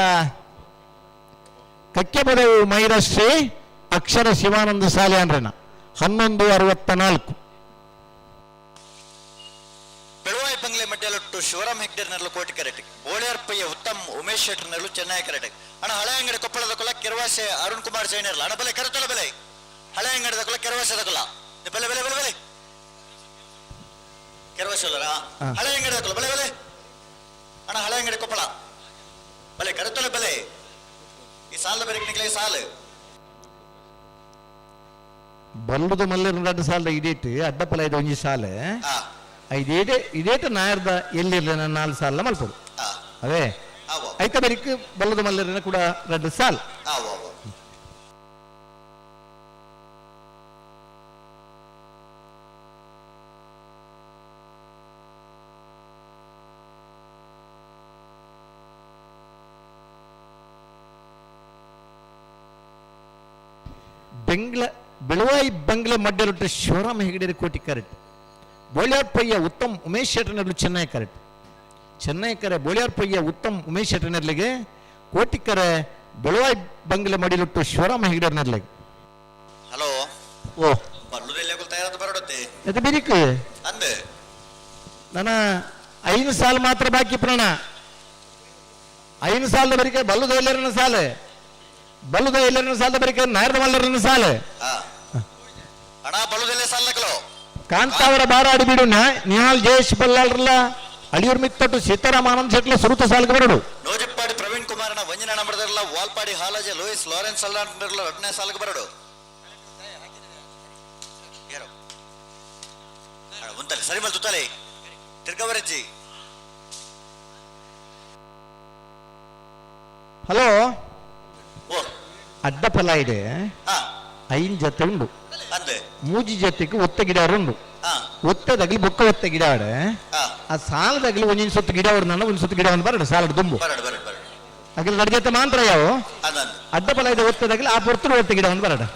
ಕಕ್ಕೆ ಪದವು ಮೈರಶ್ರೀ ಅಕ್ಷರ ಶಿವಾನಂದ ಸಾಲೆ ಅಂದ್ರನ 11:64. ಬೆಳವಾಯಿ ಬಂಗ್ಲೆ ಮಡ್ಡಲೊಟ್ಟು ಶಿವರಾಮ್ ಹೆಗ್ಡೆರ್ನಲ್ಲೂ ಕೋಟಿ ಕರೆಕ್ಟ್. ಬೋಳಿಯರ್ ಪಯ್ಯ ಉತ್ತಮ್ ಉಮೇಶ್ ಶೆಟ್ಟರ್ನಲ್ಲೂ ಚೆನ್ನೈ ಕರೆಕ್ಟ್. ಅಣ್ಣ ಹಳೆ ಅಂಗಡಿ ಕೊಪ್ಪಳದ ಕೊಲ ಕೆರವಾಸೆ ಅರುಣ್ ಕುಮಾರ್ ಜೈನರ್ಲ. ಅಣ್ಣ ಬಲೆ ಕರೆತಲ್ಲ ಬೆಲೆ ಹಳೆ ಅಂಗಡಿ ದಕೊಲ ಕೆರವಾಸೆ ದಕೊಲ ಬೆಲೆ ಬೆಲೆ ಬೆಲೆ ಬೆಲೆ ಕೆರವಾಸೆ ಅಲ್ಲರ ಹಳೆ ಅಂಗಡಿ ದಕೊಲ ಬೆಲೆ ಬೆಲೆ ಅಣ್ಣ ಹಳೆ ಅಂಗಡಿ ಕೊಪ್ಪಳ ಬಲೆ ಕರೆತಲ್ಲ ಬೆಲೆ ಈ ಸಾಲದ ಬೆಲೆ ಸಾಲು ಬಲ್ಲುದ ಮಲ್ಲೆರ ರಡ್ಡು ಸಾಲದ ಇಡೇಟ್ ಅಡ್ಡಪಲ ಇದು ಒಂಜಿ ಸಾಲ ಇದೇಟೆ ಇದೇಟ ನಾಯರ್ದ ಎಲ್ಲಿರ್ಲಿ ನನ್ನ 4 ಸಾಲ ಮಲ್ಪಡು ಅವೇ ಐತ ಬೆರಿಕ್ ಬಲ್ಲದ ಮಲ್ಲರಿನ ಕೂಡ 2 ಸಾಲ. ಬೆಂಗ್ಲ ಬೆಳವಾಯಿ ಬಂಗ್ಲೆ ಮಡ್ಡರೊಟ್ಟು ಶಿವರಾಮ ಹೆಗಡೆರ ಕೋಟಿ ಕರೆಕ್ಟ್. ಬೋಳ್ಯಾಪಯ್ಯ ಉತ್ತಮ್ ಉಮೇಶ್ ಶೆಟ್ಟರ್ನಲ್ಲೂ ಚೆನ್ನೈ ಕರೆಕ್ಟ್. ಚೆನ್ನೈಕರೆ ಬೋಳಿಯಾರ್ಪಯ್ಯ ಉತ್ತಮ್ ಉಮೇಶ್ ಶೆಟ್ಟರ್ನೆರ್ಲಿಗೆ, ಕೋಟಿಕರೆ ಬೆಳವಾಯ್ ಬಂಗ್ಲೆ ಮಡಿಲೊಟ್ಟು ಶಿವರಾಮ ಹೆಗಡೆರ್ನೆರ್ಲಿಗೆ. ಹಲೋ. ಓ. ಬಲ್ಲುದೆಲ್ಲ ತಯಾರಾದ ಬರಡತ್ತೆ. ಎತ್ತ ಬಿರಿಕ್. ಅಂದೆ. ನನ್ನ 5 ಸಾಲು ಮಾತ್ರ ಬಾಕಿ ಪ್ರಾಣ. 5 ಸಾಲದ ಬರಿಕೆ ಬಲ್ಲುದ ಎಲ್ಲರನ್ನ ಸಾಲು, ಬಲ್ಲುದ ಎಲ್ಲರನ್ನ ಸಾಲದ ಬರಿಕೆ ನಾಯರದ ಮಲ್ಲರನ್ನ ಸಾಲು. ಅಣ್ಣ ಬಲ್ಲುದೆಲ್ಲ ಸಾಲಕಲೋ. ಕಾಂತಾವರ ಬಾರಾಡಿ ಬಿಡು ನಿಹಾಲ್ ಜಯೇಶ್ ಬಲ್ಲಾಳ್ರಲ್ಲ ಅಳಿಯೂರ್ ಮಿತ್ತಟ್ಟು ಸೀತಾರಾಮ ಆನಂದ್ ಶೆಟ್ಲ ಸುರುತ ಸಾಲ್ಗೆ ಬರಡು. ನೋಜಿಪ್ಪಾಡಿ ಪ್ರವೀಣ್ ಕುಮಾರನ ವಂಜನ ನಂಬರ್ದಿರಲ್ಲ ವಾಲ್ಪಾಡಿ ಹಾಲಾಜೆ ಲೂಯಿಸ್ ಲಾರೆನ್ಸ್ ಅಲ್ಲಾಂಡ್ರಲ್ಲ ಎರಡನೇ ಸಾಲ್ಗೆ ಬರಡು. ಉಂತಲೆ ಸರಿ ಮಲ್ ತುತ್ತಲೆ ತಿರ್ಗವರಜ್ಜಿ. ಹಲೋ. ಓ. ಅಡ್ಡ ಫಲ ಇದೆ. 5 ಜೊತೆ ಉಂಡು. ಅಂದೆ. ಮೂಜಿ ಜೊತೆಗೆ ಒತ್ತ ಗಿಡ ಉಂಡು. ಒತ್ತದಾಗಲಿ ಬೊಕ್ಕ ಒತ್ತ ಗಿಡ ಆಡೆ. ಆ ಸಾಲದಾಗಲಿ ಒಂದೊಂದು ಸುತ್ತು ಗಿಡ ಹೊಡೆದ ಒಂದು ಸುತ್ತು ಗಿಡ ಒಂದು ಬರಡು ಸಾಲದ ದುಂಬು. ಬರಡು ಬರಡು ಬರಡು. ಅಗಲಿ ನಡ ಜೊತೆ ಮಾತ್ರ ಯಾವ ಅಡ್ಡ ಫಲ ಇದೆ ಒತ್ತದಾಗಲಿ ಆ ಪೊರ್ತರು ಒತ್ತ ಗಿಡ ಒಂದು ಬರಡು.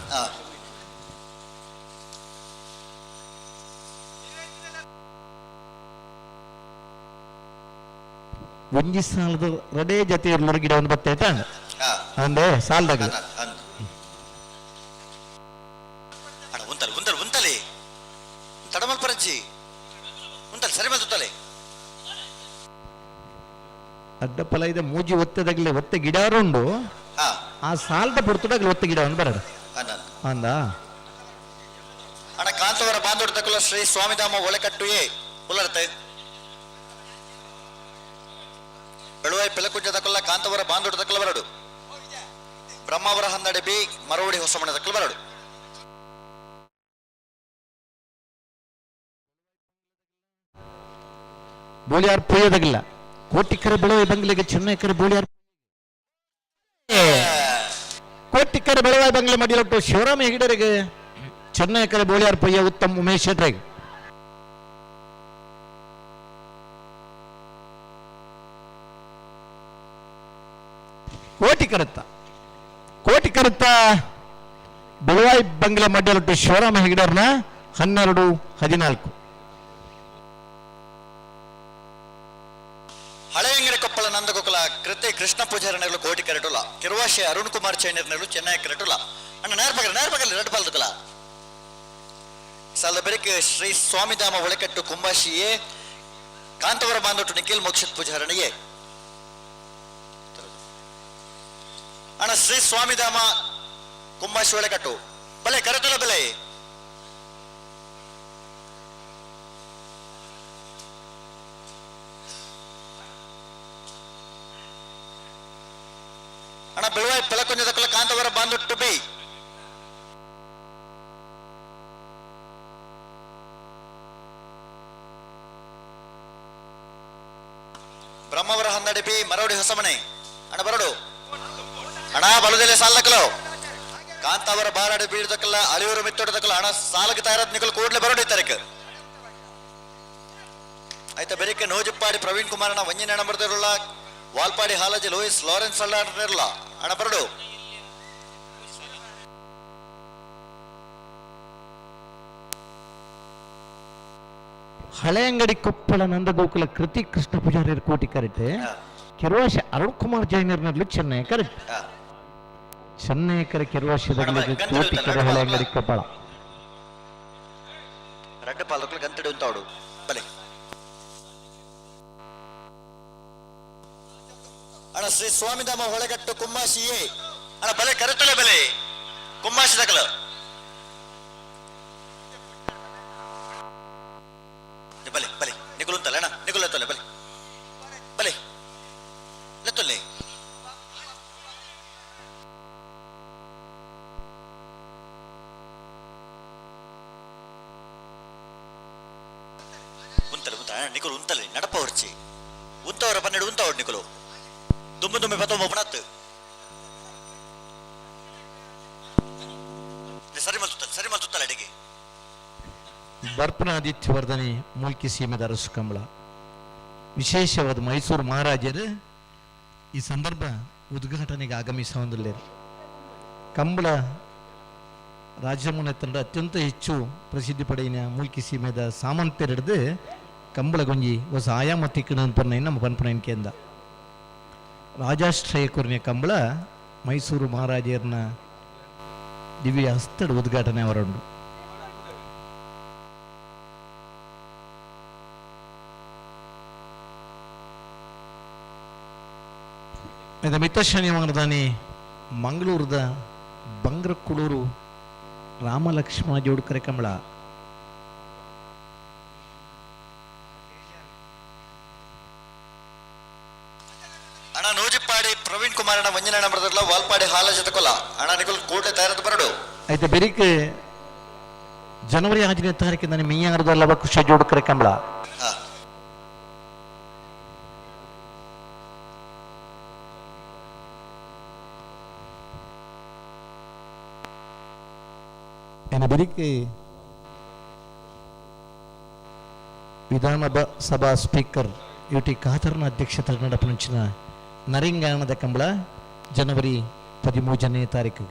ಒಂಜಿ ಸಾಲದ ರಡೇ ಜೊತೆ ಇರ್ಲೋರು ಗಿಡ ಒಂದು ಬತ್ತೈತ ಅಂದೆ ಸಾಲದಾಗಲಿ. ಉಂತಲೆ ಉಂತಲೆ ಉಂತಲೆ ತಡಮಲ್ ಪರಜ್ಜಿ ಉಂತಲೆ ಸರಿ ಮಲ್ ತುತ್ತಲೆ. ಅಡ್ಡ ಫಲ ಇದೆ ಮೂಜಿ ಒತ್ತದಾಗಲಿ ಒತ್ತೆ ಗಿಡ ಉಂಡು. ಆ ಸಾಲದ ಪೊರ್ತುಡಾಗಲಿ ಒತ್ತ ಗಿಡ ಒಂದು ಬರಡು ಅಂದ. ಅಣ್ಣ ಕಾಂತವರ ಬಾಂಧವ್ರ ತಕಲ ಶ್ರೀ ಸ್ವಾಮಿಧಾಮ ಒಳಕಟ್ಟು ಎ ಉಲ್ಲರತೆ ಬೆಳುವಾಯಿ ಪಿಲಕುಂಜ ತಕಲ್ಲ ಕಾಂತವರ ಬಾಂಧವ್ರ ತಕಲ ಬರಡು. ಬ್ರಹ್ಮಾವರ ಹಂದಡೆ ಬಿ ಮರವಡಿ ಹೊಸಮಣ ತಕಲ ಬರಡು. ಬೋಳಿಯಾರ್ ಪೊಯ್ಯದಾಗಿಲ್ಲ ಕೋಟಿಕರ ಬೆಳವಾಯಿ ಬಂಗ್ಲೆಗೆ ಚೆನ್ನೈಕರ ಬೋಳಿಯಾರ್ ಕೋಟಿಕರ ಬೆಳವಾಯಿ ಬಂಗ್ಲೆ ಮಡಿಲೊಟ್ಟು ಶಿವರಾಮ ಹೆಗಡೆರಿಗೆ ಚೆನ್ನೈಕರ ಬೋಳಿಯಾರ್ ಪೊಯ್ಯ ಉತ್ತಮ್ ಉಮೇಶ್ ಶೆಟ್ರಿಗೆ. ಕೋಟಿಕರತ್ತ ಕೋಟಿಕರತ್ತ ಬೆಳವಾಯಿ ಬಂಗ್ಲೆ ಮಡ್ಯಲೊಟ್ಟು ಶಿವರಾಮ ಹೆಗಡೆರ್ನ 12-14. ಹಳೆಯಂಗಡಿ ಕೊಪ್ಪಳ ನಂದಗೋಕುಲ ಕೃತಿ ಕೃಷ್ಣ ಪೂಜಾರನೆಗಳು ಕೋಟಿ ಕರೆಟುಲ ಕಿರುವಾಶೆ ಅರುಣ್ ಕುಮಾರ್ ಚೈನರ್ನೆಗಳು ಚೆನ್ನೈ ಕರೆಟುಲ. ಅಣ್ಣ ನೇರ್ಪಗಲ್ ನೇರ್ಪಗಲ್ ಎರಡು ಪಾಲ್ದುಕಲ ಸಾಲದ ಬೆರಕೆ ಶ್ರೀ ಸ್ವಾಮಿಧಾಮ ಒಳಕಟ್ಟು ಕುಂಬಾಶಿಯೇ ಕಾಂತವರ ಬಾಂಧೊಟ್ಟು ನಿಖಿಲ್ ಮೋಕ್ಷಿತ್ ಪೂಜಾರಣಿಯೇ. ಅಣ್ಣ ಶ್ರೀ ಸ್ವಾಮಿಧಾಮ ಕುಂಬಾಶಿ ಒಳಕಟ್ಟು ಬಲೆ ಕರೆತುಲ ಬೆಲೆ. ಅಣ್ಣ ಬೆಳುವಾಯಿ ಪೆಲಕುಂಜದ ಕಾಂತವರ ಬಾಂಧೊಟ್ಟು ಬಿ ಬ್ರಹ್ಮವರ ಹಂದಡಿ ಬಿ ಮರವಡಿ ಹೊಸಮನೆ. ಅಣ್ಣ ಬರಡು ಅಣ್ಣ ಬಲದಲ್ಲೇ ಸಾಲಕಲು ಕಾಂತಾವರ ಬಾರಾಡಿ ಬೀಳ್ದಕ್ಕಲ್ಲ ಅಳಿಯೂರು ಮಿತ್ತೊಡದಕ್ಕಲ್ಲ ಅಣ್ಣ ಸಾಲಕ್ಕೆ ತಯಾರಾದ ನಿಕಲ್ ಕೂಡಲೇ ಬರೋಡಿ ತಾರೀಕು ಆಯ್ತಾ. ಬೆರಿಕೆ ನೋಜಿಪ್ಪಾಡಿ ಪ್ರವೀಣ್ ಕುಮಾರ್ ಅಣ್ಣ ವಂಜಿನ ಅಣ್ಣ ಬರ್ದಿರಲ್ಲ ವಾಲ್ಪಾಡಿ ಹಾಲಜಿ ಲೂಯಿಸ್ ಲಾರೆನ್ಸ್ ಅಲ್ಲ ಅಣ್ಣ ಬರಡು. ಹಳೆಯಂಗಡಿ ಕೊಪ್ಪಳ ನಂದಗೋಕುಲ ಕೃತಿ ಕೃಷ್ಣ ಪೂಜಾರಿ ಕೋಟಿ ಕರೆಕ್ಟ್. ಕೆರುವಾಶ ಅರುಣ್ ಕುಮಾರ್ ಜೈನರ್ನಲ್ಲಿ ಚೆನ್ನೈ ಕರೆಕ್ಟ್. ಚೆನ್ನೈ ಕರೆ ಕೆರುವಾಶದಲ್ಲಿ ಕೋಟಿ ಕರೆ ಹಳೆಯಂಗಡಿ ಕೊಪ್ಪಳ. ರಡ್ಡ ಪಾಲಕಲು ಗಂತಡಿ ಉಂತಾಡು ಬಲೆ. ಅಣ್ಣ ಶ್ರೀ ಸ್ವಾಮಿಧಾಮ ಹೊಳೆಗಟ್ಟು ಕುಂಬಾಶಿಯೇ ಅಣ್ಣ ಬಲೆ ಕರೆತಲೆ ಬಲೆ ಕುಂಬಾಶಿ ತಕಲ ಬಲೆ ಬಲೆ ನಿಕುಲು ಅಂತಲ್ಲ ಅಣ್ಣ ನಿಕುಲು ಎತ್ತಲೆ ಬಲೆ ಬಲೆ ಲೆತ್ತೊಲ್ಲೆ. ಉಂತಲೆ ಉಂತ ನಿಕುಲು ಉಂತಲೆ ನಡಪ ಹೊರ್ಚಿ ಉಂತವರ ಪನ್ನೆರಡು ಉಂತವಡು ನಿಕುಲು ದುಮ್ಮು ದುಮ್ಮೆ ಪತ್ತೊಂಬ ಪಣತ್ತು ಸರಿ ಮಲ್ತುತ್ತಲ್ಲ ಸರಿ ಮಲ್ತುತ್ತಲ್ಲ ಅಡಿಗೆ. ಬರ್ಪನಾದಿತ್ಯವರ್ಧನೆ ಮೂಲ್ಕಿ ಸೀಮೆದ ಅರಸು ಕಂಬಳ ವಿಶೇಷವಾದ ಮೈಸೂರು ಮಹಾರಾಜರು ಈ ಸಂದರ್ಭ ಉದ್ಘಾಟನೆಗೆ ಆಗಮಿಸುವಂದಿಲ್ಲ. ಕಂಬಳ ರಾಜಮನೆತನದ ಅತ್ಯಂತ ಹೆಚ್ಚು ಪ್ರಸಿದ್ಧಿ ಪಡೆಯಿನ ಮೂಲ್ಕಿ ಸೀಮೆದ ಸಾಮಂತರಿಡಿದು ಕಂಬಳಗೊಂಜಿ ಹೊಸ ಆಯಾಮ ತಿಕ್ಕಣ ಪನ್ನ ನಮ್ಮ ಪನ್ಪನ ಕೇಂದ ರಾಜಾಶ್ರಯ ಕೊರಿನ ಕಂಬಳ ಮೈಸೂರು ಮಹಾರಾಜರ್ನ ದಿವ್ಯ ಹಸ್ತಡ್ ಉದ್ಘಾಟನೆ ಅವರುಂಡು. ಮಿತ್ತ ಶನಿವಾರದಾನೆ ಮಂಗಳೂರದ ಬಂಗ್ರಕುಳೂರು ರಾಮಲಕ್ಷ್ಮಣ ಜೋಡ್ಕರೆ ಕಂಬಳ. ಅಣ್ಣ ನೂಜಿಪ್ಪಾಡಿ ಪ್ರವೀಣ್ ಕುಮಾರ್ ಅಣ್ಣ ವಂಜನ ನಂಬರ್ದಲ್ಲ ವಾಲ್ಪಾಡಿ ಹಾಲ ಜೊತೆಕೊಲ್ಲ ಅಣ್ಣ ನಿಕುಲ್ ಕೋಟೆ ತಯಾರದು ಬರಡು. అయితే ಬೆರಿಕ್ ಜನವರಿ 6ನೇ ತಾರೀಕಿನ ಮಿಯ್ಯಾರದ ಲವಕುಶ ಜೋಡ್ಕರೆ ಕಂಬಳ. ಹಾ. ಎನ ಬೆರಿಕ್ ವಿಧಾನ ಸಭಾ ಸ್ಪೀಕರ್ ಯು ಟಿ ಖಾದರ್ನ ಅಧ್ಯಕ್ಷತೆ ನಡಪುನಂಚಿನ ನರಿಂಗಾಣದ ಕಂಬಳ ಜನವರಿ 13ನೇ ತಾರೀಕು.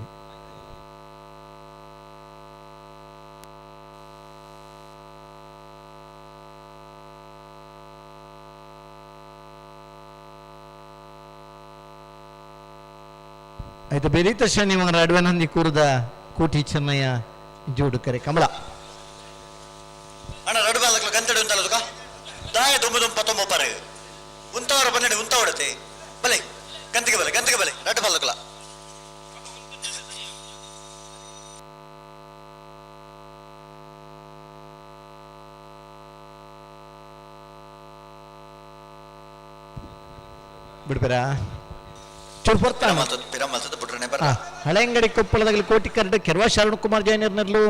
ಆಯ್ತು ಬೆರೀತ ಶನಿವಾರ ಅಡ್ವನಂದಿ ಕೂರದ ಕೋಟಿ ಚೆನ್ನಯ್ಯ ಜೋಡುಕರೆ ಕಮಲ. ಅಣ್ಣ ರಡು ಬಾಲಕ್ಲ ಗಂತಡಿ ಉಂತಲ್ಲ ದಾಯ ದುಂಬು ದುಂಬ ಪತ್ತೊಂಬ ಪರ ಉಂತವರ ಬನ್ನಡಿ ಉಂತ ಹೊಡತೆ ಬಲೆ ಗಂತಿಗೆ ಬಲೆ ಗಂತಿಗೆ ಬಲೆ ರಡ್ಡು ಬಾಲಕ್ಲ. ಬಿಡ್ಬೇರಾ ಚೂರು ಬರ್ತಾನ ಬಿಟ್ರೆ ಬರ. ಹಳೆಂಗಡಿ ಕೊಪ್ಪಳದಾಗಲಿ ಕೋಟಿ ಕರೆಕ್ಟ್ ಕೆರ್ವಾ ಶರಣ ಕುಮಾರ್ ಜೈನರ್ನಲ್ಲೂ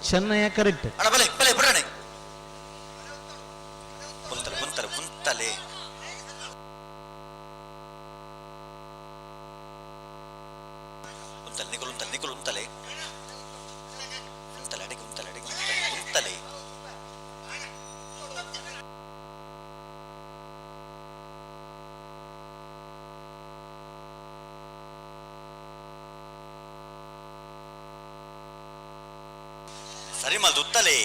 ಚೆನ್ನಯ್ಯ ಕರೆಕ್ಟ್. ಅಣ್ಣ ಬಲೆ ಬಲೆ ಬಿಡ್ರಣೆ ಉಂತಲೆ ಉಂತಲೆ ಉಂತಲೆ ಉಂತಲೆ ನಿಕುಲ್ ಉಂತಲೆ ನಿಕುಲ್ ಉಂತಲೆ ಉಂತಲೆ ಅಡಿಗೆ ಉಂತಲೆ ಅಡಿಗೆ ಉಂತಲೆ ಉಂತಲೆ. ಸರಿ ಮಲ್ದು ಉತ್ತಲೆ.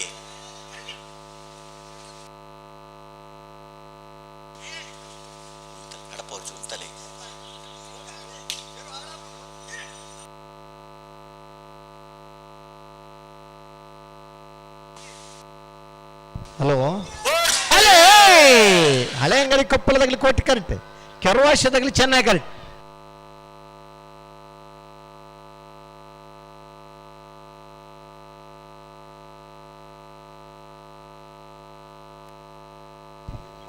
ನಡಪೋರ್ಚು ಉಂತಲೆ. ಹಲೋ ಹಲೋ ಹಳೆಯಂಗಡಿ ಕೊಪ್ಪಳದಾಗಲಿ ಕೋಟಿ ಕರೆಕ್ಟ್ ಕೆರ್ವಾಶದಾಗಲಿ ಚೆನ್ನಾಗಿ ಕರೆಕ್ಟ್.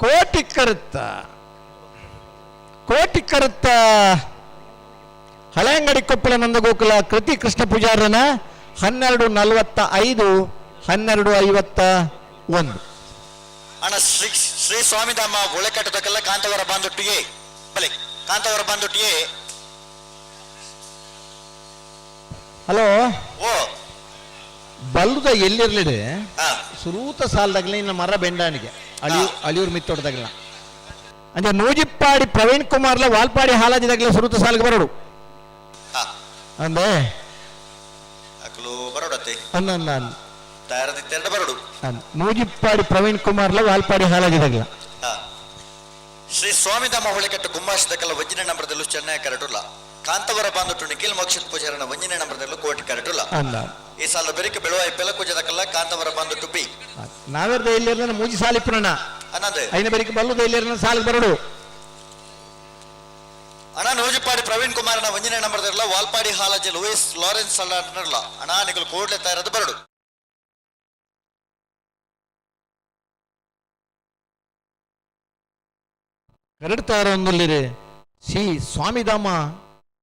ಕೋಟಿ ಕರುತ್ತ ಕೋಟಿ ಕರುತ್ತ ಹಳೆಯಂಗಡಿ ಕೊಪ್ಪಳ ನಂದಗೋಕುಲ ಕೃತಿ ಕೃಷ್ಣ ಪೂಜಾರನ 12:45 12:51. ಅಣ್ಣ ಶ್ರೀ ಶ್ರೀ ಸ್ವಾಮಿಧಾಮ ಒಳಕಟ್ಟದಕ್ಕೆಲ್ಲ ಕಾಂತವರ ಬಾಂಧೊಟ್ಟಿಗೆ ಬಲೆ ಕಾಂತವರ ಬಾಂಧೊಟ್ಟಿಗೆ. ಹಲೋ ಓ ಬಲ್ಲುದ ಎಲ್ಲಿರ್ಲಿಡೆ ಹಾ ಸುರೂತ ಸಾಲದಾಗಲಿ ಇನ್ನು ಮರ ಬೆಂಡಾಣಿಗೆ ಅಳಿಯೂರ್ ಅಳಿಯೂರ್ ಮಿತ್ತೊಡ್ದಾಗಲ ಅಂದ್ರೆ ನೂಜಿಪ್ಪಾಡಿ ಪ್ರವೀಣ್ ಕುಮಾರ್ಲ ವಾಲ್ಪಾಡಿ ಹಾಲಾಜಿದಾಗಲೇ ಸುರೂತ ಸಾಲಿಗೆ ಬರೋಡು. ಹಾ ಅಂದೆ ಅಕ್ಲು ಬರೋಡತ್ತೆ. ಅನ್ನ ಅನ್ನ ಅನ್ನ ತಯಾರದಿತ್ತೆರಡು ಬರೋಡು. ಅನ್ನ. ನೂಜಿಪ್ಪಾಡಿ ಪ್ರವೀಣ್ ಕುಮಾರ್ಲ ವಾಲ್ಪಾಡಿ ಹಾಲಾಜಿದಾಗಲ. ಹಾ ಶ್ರೀ ಸ್ವಾಮಿಧಾಮ ಹೊಳೆಕಟ್ಟು ಗುಮ್ಮಾಶದಕ್ಕೆಲ್ಲ ವಜ್ಜಿನ ನಂಬರದಲ್ಲೂ ಚೆನ್ನೈ ಕರಟುಲ್ಲ ಕಾಂತವರ ಬಾಂಧೊಟ್ಟು ನಿಖಿಲ್ ಮೋಕ್ಷಿತ್ ಪೂಜಾರನ ವಂಜಿನ ನಂಬರದಲ್ಲೂ ಕೋಟಿ ಕರಟುಲ್ಲ. ಅಲ್ಲ ಈ ಸಾಲ ಬೆರಿಕೆ ಬೆಳುವಾಯಿ ಬೆಲಕುಜದಕ್ಕೆಲ್ಲ ಕಾಂತವರ ಬಾಂಧೊಟ್ಟು ಬಿ. ನಾವೆರ್ದ ಎಲ್ಲಿರ್ಲ ಮೂಜಿ ಸಾಲಿ ಪುನಣ ಅನ್ನಂದೆ ಐನ ಬೆರಿಕೆ ಬಲ್ಲುದ ಎಲ್ಲಿರ್ಲ ಸಾಲಿಗೆ ಬರೋಡು. ಅಣ್ಣ ನೂಜಿಪ್ಪಾಡಿ ಪ್ರವೀಣ್ ಕುಮಾರನ ವಂಜಿನ ನಂಬರದಲ್ಲ ವಾಲ್ಪಾಡಿ ಹಾಲಜಿ ಲೂಯಿಸ್ ಲಾರೆನ್ಸ್ ಅಲ್ಲ ಅಣ್ಣ ನಿಖಿಲ್ ಕೂಡಲೇ ತಯಾರದು ಬರಡು. ಕರಡ್ತಾರ ಒಂದುಲ್ಲಿರಿ ಶ್ರೀ ಸ್ವಾಮಿಧಾಮ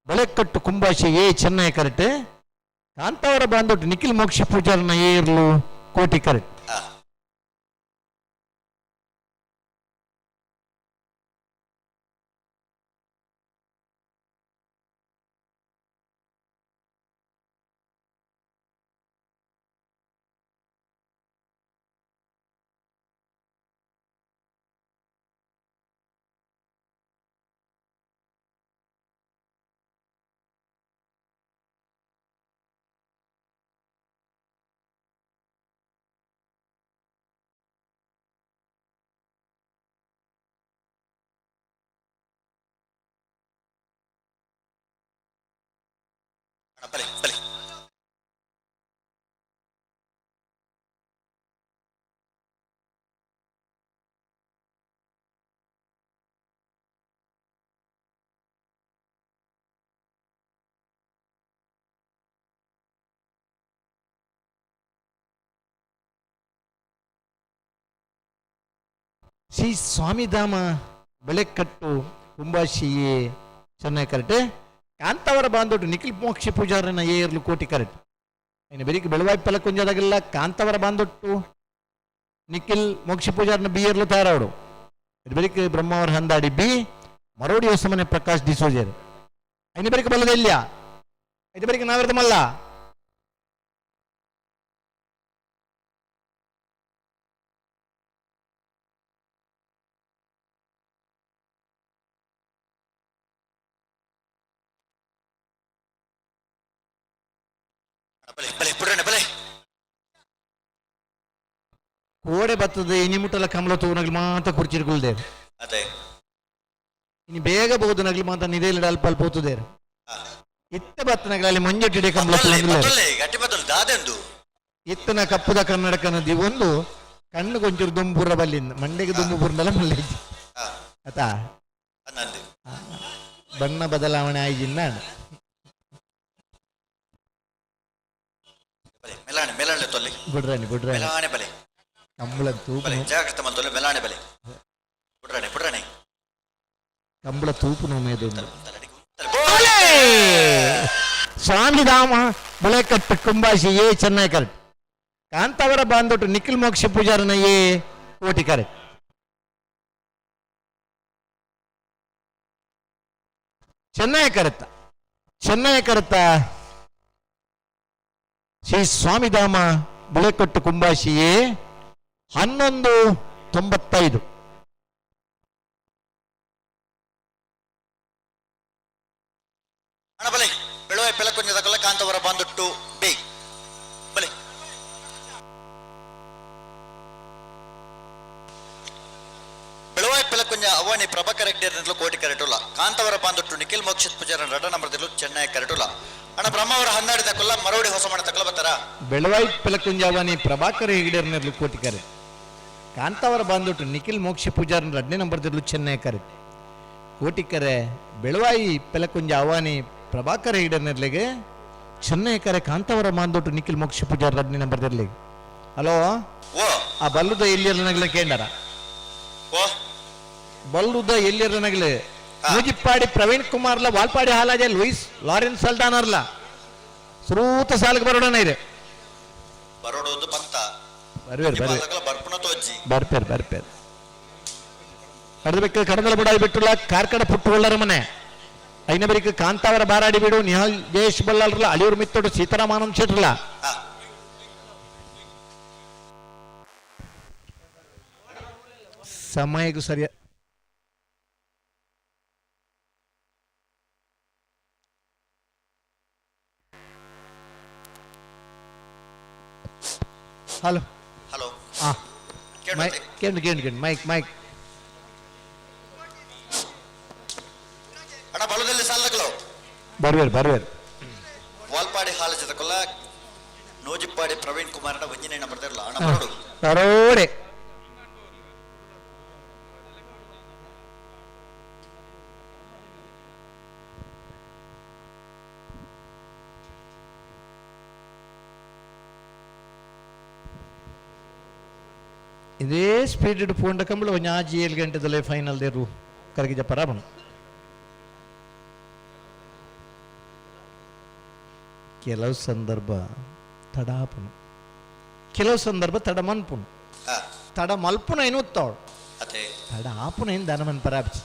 ಬಳೆಕಟ್ಟು ಕುಂಬಾಶಿ ಎ ಚೆನ್ನೈ ಕರೆಕ್ಟ್ ಕಾಂತಾವರ ಬಾಂಧೊಟ್ಟು ನಿಖಿಲ್ ಮೋಕ್ಷ ಪೂಜಾರನ ಎ ಇರ್ಲು ಕೋಟಿ ಕರೆಕ್ಟ್. ಹಾ ಬಲೆ ಬಲೆ. ಶ್ರೀ ಸ್ವಾಮಿಧಾಮ ಬೆಳೆಕಟ್ಟು ಕುಂಬಾಶಿಯೇ ಚೆನ್ನೈ ಕರೆಕ್ಟ್. ಕಾಂತಾವರ ಬಾಂದೊಟ್ಟು ನಿಖಿಲ್ ಮೋಕ್ಷ ಪೂಜಾರನ ಏರ್ಲು ಕೋಟಿ ಕರೆಕ್ಟ್. ಇನ್ನು ಬೆರಿಕೆ ಬೆಳವಾಯಿ ಪೆಲಕೊಂಜದಾಗೆಲ್ಲ ಕಾಂತಾವರ ಬಾಂದೊಟ್ಟು ನಿಖಿಲ್ ಮೋಕ್ಷ ಪೂಜಾರನ ಬಿ ಏರ್ಲು ತಯಾರಾವಡು. ಇದು ಬೆರಿಕೆ ಬ್ರಹ್ಮಾವರ ಹಂದಾಡಿ ಬಿ ಮರೋಡಿ ಹೊಸಮನೆ ಪ್ರಕಾಶ್ ಡಿಸೋಜರ್. ಇನ್ನು ಬೆರಿಕೆ ಬಲ್ಲದ ಇಲ್ಲ, ಇದು ಬೆರಿಕೆ ನಾವಿರದ ಮಲ್ಲ. ಬಲೆ ಬಲೆ ಪುಡ್ರಣ್ಣ ಬಲೆ. ಕೋಡೆ ಬತ್ತದ ಇನಿಮುಟ್ಟಲ ಕಮಲ ತೂನಗ್ಲು ಮಾತ ಕುರ್ಚಿರ್ಕೊಳ್ದೇರು. ಅದೇ ಇನ್ನು ಬೇಗ ಬಹುದು ನಗ್ಲು ಮಾತ ನಿದೇಲಿ ಅಲ್ಪ ಅಲ್ಪ ಹೋತದೇರು. ಇತ್ತ ಬತ್ತನಗಳಲ್ಲಿ ಮಂಜಟ್ಟಿಡೆ ಕಮಲ ತೂನಗ್ಲು. ಗಟ್ಟಿ ಬತ್ತಲು ದಾದೆಂದು. ಇತ್ತನ ಕಪ್ಪುದ ಕನ್ನಡಕ ನದಿ ಒಂದು ಕಣ್ಣು ಕೊಂಚೂರು ದುಂಬುರ ಬಲ್ಲಿಂದ ಮಂಡೆಗೆ ದುಂಬು ಬುರ್ನಲ ಮಲ್ಲಿಜ್ಜಿ ಆತಾ. ನಂದು ಬಣ್ಣ ಬದಲಾವಣೆ ಆಯ್ಜಿನ್ನ. ಬಲೆ ಮೆಲಾಣೆ ಮೆಲಾಣೆ ತೊಲ್ಲಿ. ಬಿಡ್ರಾಣಿ ಬಿಡ್ರಾಣಿ. ಮೆಲಾಣೆ ಬಲೆ. ಕಂಬಳ ತೂಪು. ಬಲೆ ಜಾಗ್ರತೆ ಮಲ್ತೊಲ್ಲೆ ಮೆಲಾಣೆ ಬಲೆ. ಪುಡ್ರಾಣೆ ಪುಡ್ರಾಣೆ. ಕಂಬಳ ತೂಪು ನೋಮೇದು. ತಲೆ ಸ್ವಾಮಿಧಾಮ ಬುಳೆಕಟ್ಟು ಕುಂಬಾಶಿ ಎ ಚೆನ್ನೈ ಕರೆಕ್ಟ್. ಕಾಂತಾವರ ಬಾಂದೊಟ್ಟು ನಿಖಿಲ್ ಮೋಕ್ಷ ಪೂಜಾರನ ಎ ಕೋಟಿ ಕರೆಕ್ಟ್. ಚೆನ್ನೈ ಕರೆತ್ತ ಚೆನ್ನೈ ಕರೆತ್ತ ಶ್ರೀ ಸ್ವಾಮಿಧಾಮ ಬುಳೆಕೊಟ್ಟು ಕುಂಬಾಶಿ ಎ 11.95. ಅಣ್ಣ ಬಲೆ ಬೆಳುವಾಯಿ ಪೆಲಕೊಂಜದಕಲ್ಲ ಕಾಂತವರ ಬಾಂದೊಟ್ಟು ಬಿ ಬಲೆ. ಬೆಳುವಾಯಿ ಪೆಲಕೊಂಜ ಅವನಿ ಪ್ರಭಾಕರ್ ಹೆಗ್ಡೆ ಕೋಟಿ ಕರೆಟುಲ್ಲ. ಕಾಂತವರ ಬಾಂದೊಟ್ಟು ನಿಖಿಲ್ ಮೋಕ್ಷಿತ್ ಪೂಜಾರ ರಡ ನಂಬರ್ದಿಲು ಚೆನ್ನೈ ಕರೆಟುಲ್ಲ. ಅಣ್ಣ ಬ್ರಹ್ಮಾವರ ಹನ್ನಾಡಿ ತಕೊಲ್ಲ ಮರೋಡಿ ಹೊಸಮಣ ತಕೊಲ್ಲ ಬತ್ತಾರ. ಬೆಳವಾಯಿ ಪೆಲಕುಂಜಾವನಿ ಪ್ರಭಾಕರ್ ಹೆಗ್ಡೆರ್ನೆರ್ಲು ಕೋಟಿಕರೆ. ಕಾಂತಾವರ ಬಾಂದೊಟ್ಟು ನಿಖಿಲ್ ಮೋಕ್ಷ ಪೂಜಾರನ ಎರಡನೇ ನಂಬರ್ದಿರ್ಲು ಚೆನ್ನೈ ಕರೆ ಕೋಟಿಕರೆ. ಬೆಳವಾಯಿ ಪೆಲಕುಂಜ ಅವಾನಿ ಪ್ರಭಾಕರ್ ಹೆಗ್ಡೆರ್ನೆರ್ಲಿಗೆ ಚೆನ್ನೈ ಕರೆ. ಕಾಂತಾವರ ಮಾಂದೊಟ್ಟು ನಿಖಿಲ್ ಮೋಕ್ಷ ಪೂಜಾರ ಎರಡನೇ ನಂಬರ್ದಿರ್ಲಿಗೆ. ಹಲೋ. ಓ ಆ ಬಲ್ಲುದ ಎಲ್ಲಿಯಲ್ಲ ನಗಲ ಕೇಂಡಾರ. ಓ ಬಲ್ಲುದ ಎಲ್ಲಿಯಲ್ಲ ನಗಲೆ ಮೂಜಿಪ್ಪಾಡಿ ಪ್ರವೀಣ್ ಕುಮಾರ್ಲ ವಾಲ್ಪಾಡಿ ಹಾಲಾಜೆ ಲೂಯಿಸ್ ಲಾರೆನ್ಸ್ ಸಲ್ದಾನರ್ಲ ಸುರೂತ ಸಾಲಿಗೆ ಬರೋಣ ಇದೆ. ಬರೋಡು ಬಂತ. ಬರ್ವೇರು ಬರ್ವೇರು. ಬರ್ಪುಣ ತೋಜ್ಜಿ. ಬರ್ಪೇರ್ ಬರ್ಪೇರ್. ಕಡದಬೇಕು ಕಡದಲ ಬುಡಾಯಿ ಬಿಟ್ಟುಲ್ಲ ಕಾರ್ಕಡ ಪುಟ್ಟುಕೊಳ್ಳರ ಮನೆ. ಐನಬರಿಕ ಕಾಂತಾವರ ಬಾರಾಡಿ ಬಿಡು ನಿಹಾಲ್ ಜಯೇಶ್ ಬಲ್ಲಾಳ್ರಲ್ಲ ಅಳಿಯೂರು ಮಿತ್ತೋಡು ಸೀತಾರಾಮಾನಂದ್ ಶೆಟ್ರಲ್ಲ. ಸಮಯಕ್ಕೂ ಸರಿಯ. ಹಲೋ. ಹಲೋ. ಹಾ. ಕೇಳುತ್ತೆ? ಕೇಳು ಕೇಳು ಕೇಳು ಮೈಕ್ ಮೈಕ್. ಅಣ್ಣ ಬಲದಲ್ಲಿ ಸಾಲದಕಲು. ಬರ್ವೇರು ಬರ್ವೇರು. ವಾಲ್ಪಾಡಿ ಹಾಲ ಜೊತೆಕೊಲ್ಲ ನೂಜಿಪ್ಪಾಡಿ ಪ್ರವೀಣ್ ಕುಮಾರ್ ಅಣ್ಣ ಒಂಜಿನೇ ನಂಬರ್ ಇರಲ್ಲ ಅಣ್ಣ ಬರೋಡು. ಬರೋಡೆ. ಇದೇ ಸ್ಪೀಡ್ ಪೋಂಡ ಕಂಬಳ ಒಂಜಿ ಆಜಿ ಏಳು ಗಂಟೆದಲ್ಲೇ ಫೈನಲ್ ದೇರು ಕರಗಿಜ ಪರಾಬಣ. ಕೆಲವು ಸಂದರ್ಭ ತಡಾಪುನು, ಕೆಲವು ಸಂದರ್ಭ ತಡ ಮನ್ಪುನು. ತಡ ಮಲ್ಪುನ ಏನು ಉತ್ತಾವಳು. ಅದೇ. ತಡ ಆಪುನ ಏನು ದಾನಮನ್ ಪರಾಪ್ಸಿ.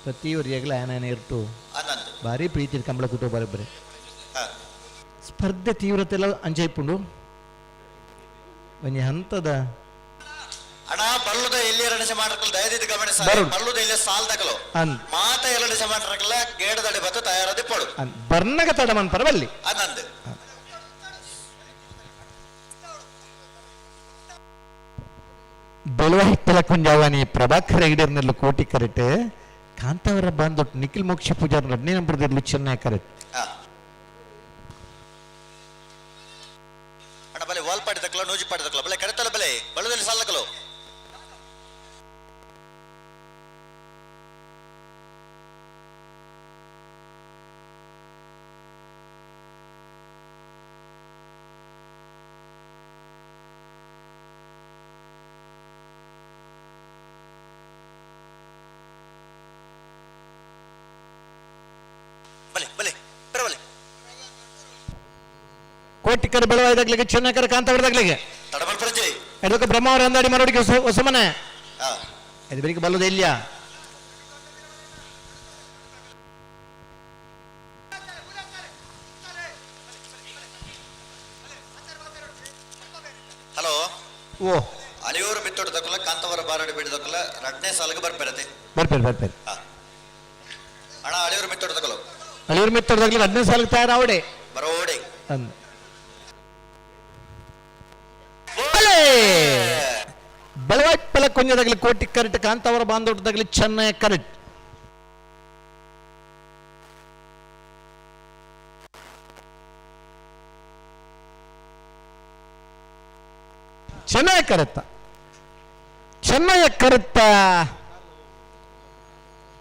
ಪ್ರತಿಯೊರಿಯಾಗಲ ಆನ ಇರ್ಟು. ಆನಂದ್. ಭಾರಿ ಪ್ರೀತಿ ಕಂಬಳ ಕುಟುಂಬ ಬರಬ್ಬರೆ. ಸ್ಪರ್ಧೆ ತೀವ್ರತೆ ಎಲ್ಲ ಅಂಜೈಪುಂಡು ಒಂಜಿ ಹಂತದ. ಅಣ್ಣ ಬಲ್ಲುದ ಎಲ್ಲಿ ಎರಡನೇ ಮಾಡ್ರಕಲ್ಲ ದಯದಿದ್ದು ಗಮನಿಸ. ಬರುಡು. ಬಲ್ಲುದ ಎಲ್ಲಿ ಸಾಲ್ದಕಲು. ಅಂದ್. ಮಾತ ಎರಡನೇ ಮಾಡ್ರಕಲ್ಲ ಗೇಡದಡಿ ಬತ್ತು ತಯಾರದಿ ಪಡು. ಅಂದ್ ಬರ್ನಗ ತಡ ಮನ್ ಪರವಲ್ಲಿ. ಆನಂದ್. ಬೆಳವಾಯಿತ್ತಲ ಕುಂಜಾವನಿ ಪ್ರಭಾಕರ್ ಹೆಗಡೆರ್ನೆಲ್ಲ ಕೋಟಿ ಕರೆಕ್ಟ್. ಕಾಂತಾವರ ಬಾಂದೊಟ್ಟು ನಿಖಿಲ್ ಮೋಕ್ಷ ಪೂಜಾರ್ ಎರಡನೇ ನಂಬರ್ದಿರ್ಲು ಚೆನ್ನೈ ಕರೆಕ್ಟ್. ಕಾಟಪಾಡಿ ತಕ್ಕಲ ನೂಜಿಪಾಡಿ ತಕ್ಕಲ ಬಲೆ ಕರೆತಲ ಬಲೆ ಬಲದಲ್ಲಿ ಸಾಲಕಲು. ಬಲೆ ಬಲೆ ಬರಬಲೆ. ಕೋಟಿಕರ ಬೆಳವಾಯ್ದಾಗ್ಲಿಕ್ಕೆ ಚೆನ್ನಕರ ಕಾಂತವರದಾಗ್ಲಿಕ್ಕೆ ತಡಬಲ್ ಪ್ರಜೆ ಅದಕ್ಕೆ ಬ್ರಹ್ಮಾವರ ಅಂದಾಡಿ ಮರಡಿಗೆ ಹೊಸ ಮನೆ. ಹಾ. ಇದು ಬೆಳಿಗ್ಗೆ ಬಲ್ಲದ ಎಲ್ಲಿಯ? ಹಲೋ. ಓ ಅಲಿಯೂರು ಬಿತ್ತೋಟ ತಕ್ಕಲ ಕಾಂತವರ ಬಾರಡಿ ಬಿಡದಕ್ಕಲ ರಡ್ನೇ ಸಾಲಿಗೆ ಬರ್ಪೇರತೆ. ಬರ್ಪೇರಿ ಬರ್ಪೇರಿ. ಹಾ. ಅಣ್ಣ ಅಳಿಯೂರು ಮಿತ್ತೋಟ ತಕ್ಕಲು. ಅಳಿಯೂರು ಮಿತ್ತೋಟದಾಗ್ಲಿಕ್ಕೆ ಹದಿನೈದು ಸಾಲಿಗೆ ತಯಾರಾವಡೆ. ಬರೋಡೆ. ಅಂದ ಬಲೆ ಬೆಳವಾಯ್ಪಲ ಕೊಂಜದಾಗಲಿ ಕೋಟಿ ಕರೆಟ್ ಕಾಂತಾವರ ಬಾಂಧವಟದಾಗಲಿ ಚೆನ್ನೈ ಕರೆಟ್. ಚೆನ್ನೈ ಕರೆತ್ತ ಚೆನ್ನಯ ಕರೆತ್ತ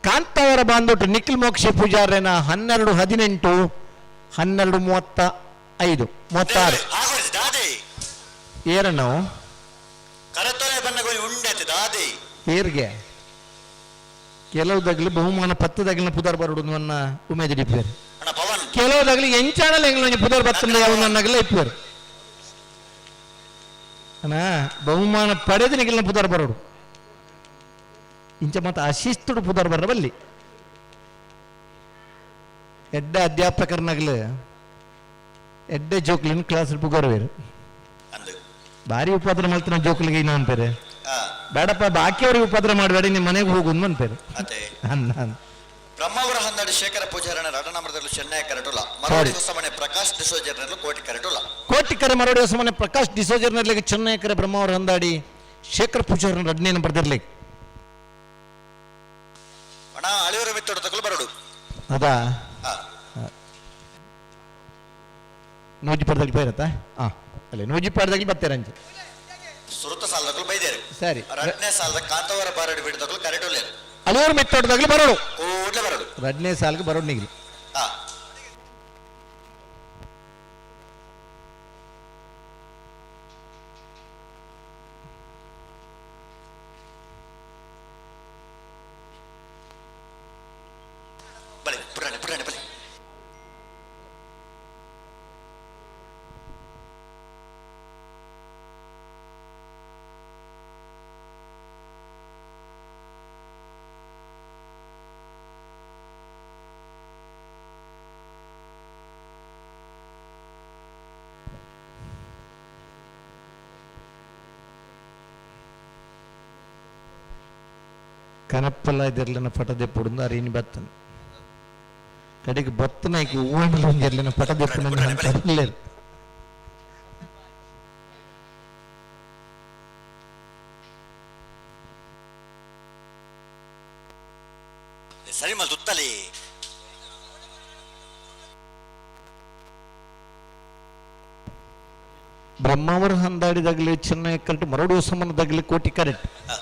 ಕಾಂತಾವರ ಬಾಂಧವಟ ನಿಖಿಲ್ ಮೋಕ್ಷ ಪೂಜಾರ್ಯನ 12 18 12 35 36. ಹಾಗೋಡಿ ದಾದಿ. ಏರಣ್ಣವು ಕರೆತೊಲೆ ಬಣ್ಣಗಳು ಉಂಡೈತೆ ದಾದಿ. ಏರ್ಗೆ ಕೆಲವು ದಗ್ಲಿ ಬಹುಮಾನ ಪತ್ತದಗ್ಲಿನ ಪುದರ್ ಬರುಡು ನನ್ನ ಉಮೇದ್ ಡಿಪ್ಪೇರು. ಅಣ್ಣ ಪವನ್. ಕೆಲವು ದಗ್ಲಿ ಎಂಚಾಣಲ ಎಂಗ್ಲ ಪುದರ್ ಬತ್ತಂದ ಯಾವ ನನ್ನಗಲ ಇಪ್ಪೇರು. ಅಣ್ಣ ಬಹುಮಾನ ಪಡೆದ ನಿಗಿಲ್ನ ಪುದರ್ ಬರೋಡು ಇಂಚ ಮತ್ತೆ ಅಶಿಸ್ತುಡು ಪುದರ್ ಬರಬಲ್ಲಿ ಎಡ್ಡೆ ಅಧ್ಯಾಪಕರ್ನಗ್ಲು ಎಡ್ಡೆ ಜೋಕ್ಲಿನ ಕ್ಲಾಸ್ ಪುಗರ್ವೇರು. ಅಂದು ಭಾರಿ ಉಪದ್ರ ಮಲ್ತಿನ ಜೋಕ್ಲಿಗೆ ಇನ್ನ ಅನ್ಪೇರೆ. ಹಾ. ಬೇಡಪ್ಪ ಬಾಕಿಯವ್ರಿಗೆ ಉಪದ್ರ ಮಾಡಬೇಡಿ ನಿಮ್ಮ ಮನೆಗೆ ಹೋಗು ಅನ್ಪೇರೆ. ಅದೇ ಅನ್ನ ಅನ್ನ. ಬ್ರಹ್ಮಾವರ ಹನ್ನೆರಡು ಶೇಖರ ಪೂಜಾರಣ ರಡನಮರದಲ್ಲಿ ಚೆನ್ನೈ ಕರೆಟುಲ ಮರಡಿ ಹೊಸಮನೆ ಪ್ರಕಾಶ್ ಡಿಸೋಜರ್ನಲ್ಲೂ ಕೋಟಿ ಕರೆಟುಲ. ಕೋಟಿ ಕರೆ ಮರಡಿ ಹೊಸಮನೆ ಪ್ರಕಾಶ್ ಡಿಸೋಜರ್ನಲ್ಲಿ ಚೆನ್ನೈ ಕರೆ ಬ್ರಹ್ಮಾವರ ಹಂದಾಡಿ ಶೇಖರ್ ಪೂಜಾರನ ರಡ್ನೇನ ಬರ್ದಿರ್ಲಿ. ಅಣ್ಣ ಅಳಿಯೂರು ಮಿತ್ತೋಟ ತಕ್ಕಲು ಬರಡು. ಅದಾ ಹಾ. ನೂಜಿ ಪಡ್ದಾಗ್ಲಿ ಬೈರತ್ತಾ? ಹಾ ಅಲ್ಲಿ ನೂಜಿ ಪಡ್ದಾಗ್ಲಿ ಬರ್ತೀರ ಅಂಚೆ. ಸುರುತ ಸಾಲದಕ್ಕಲು ಬೈದೇರು. ಸರಿ. ರಡ್ನೇ ಸಾಲದ ಕಾಂತವರ ಬಾರಡಿ ಬಿಡದಕ್ಕಲು ಕರೆಟುಲೇರು. ಅಳಿಯೂರು ಮಿತ್ತೋಟದಾಗ್ಲಿ ಬರೋಡು. ಕೂಡ್ಲೆ ಬರಡು. ರಡ್ನೇ ಸಾಲಿಗೆ ಬರೋಡು ನಿಗ್ಲಿ. ಹಾ. ಬಲೆ ಪುರಾಣೆ ಪುರಾಣೆ ಬಲೆ. ಕನಪ್ಪಲ್ಲ ಇದಿರ್ಲಿನ ಪಟದೆಪ್ಪುಡು ಅರಿನಿ ಬತ್ತನ ಕಡೆಗೆ ಬತ್ತನಾಯ್ಕೆ ಹೂವಣ್ಣಲು ಒಂದಿರ್ಲಿನ ಪಟದೆಪ್ಪು ಪಡಲೇರು. ಸರಿ ಮಲ್ ತುತ್ತಲಿ. ಬ್ರಹ್ಮಾವರ ಹಂದಾಡಿದಾಗಲಿ ಚೆನ್ನೈ ಕರೆಕ್ಟ್ ಮರಡು ಸಮನದಾಗಲಿ ಕೋಟಿ ಕರೆಕ್ಟ್. ಹಾ.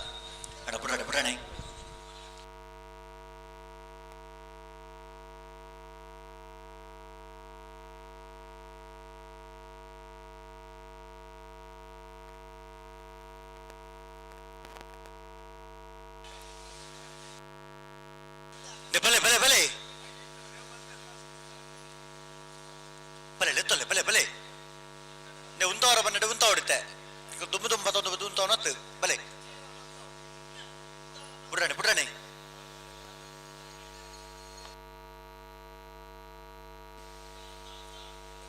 ಅಣ್ಣ ಪುರಾಣೆ ಪುರಾಣೆ. ಬಲೆ ಬಲೆ ಬಲೆ ಬಲೆ ಲೆತ್ತೊಲೆ ಬಲೆ ಬಲೆ ನೆ ಉಂತವರ ಬನ್ನಡೆ ಉಂತ ಹೊಡಿತೆ ದುಂಬು ದುಂಬ ತಂದು ಉಂತವನತ್ತು ಬಲೆ ಬುಡ್ರಾಣೆ ಬುಡ್ರಾಣೆ.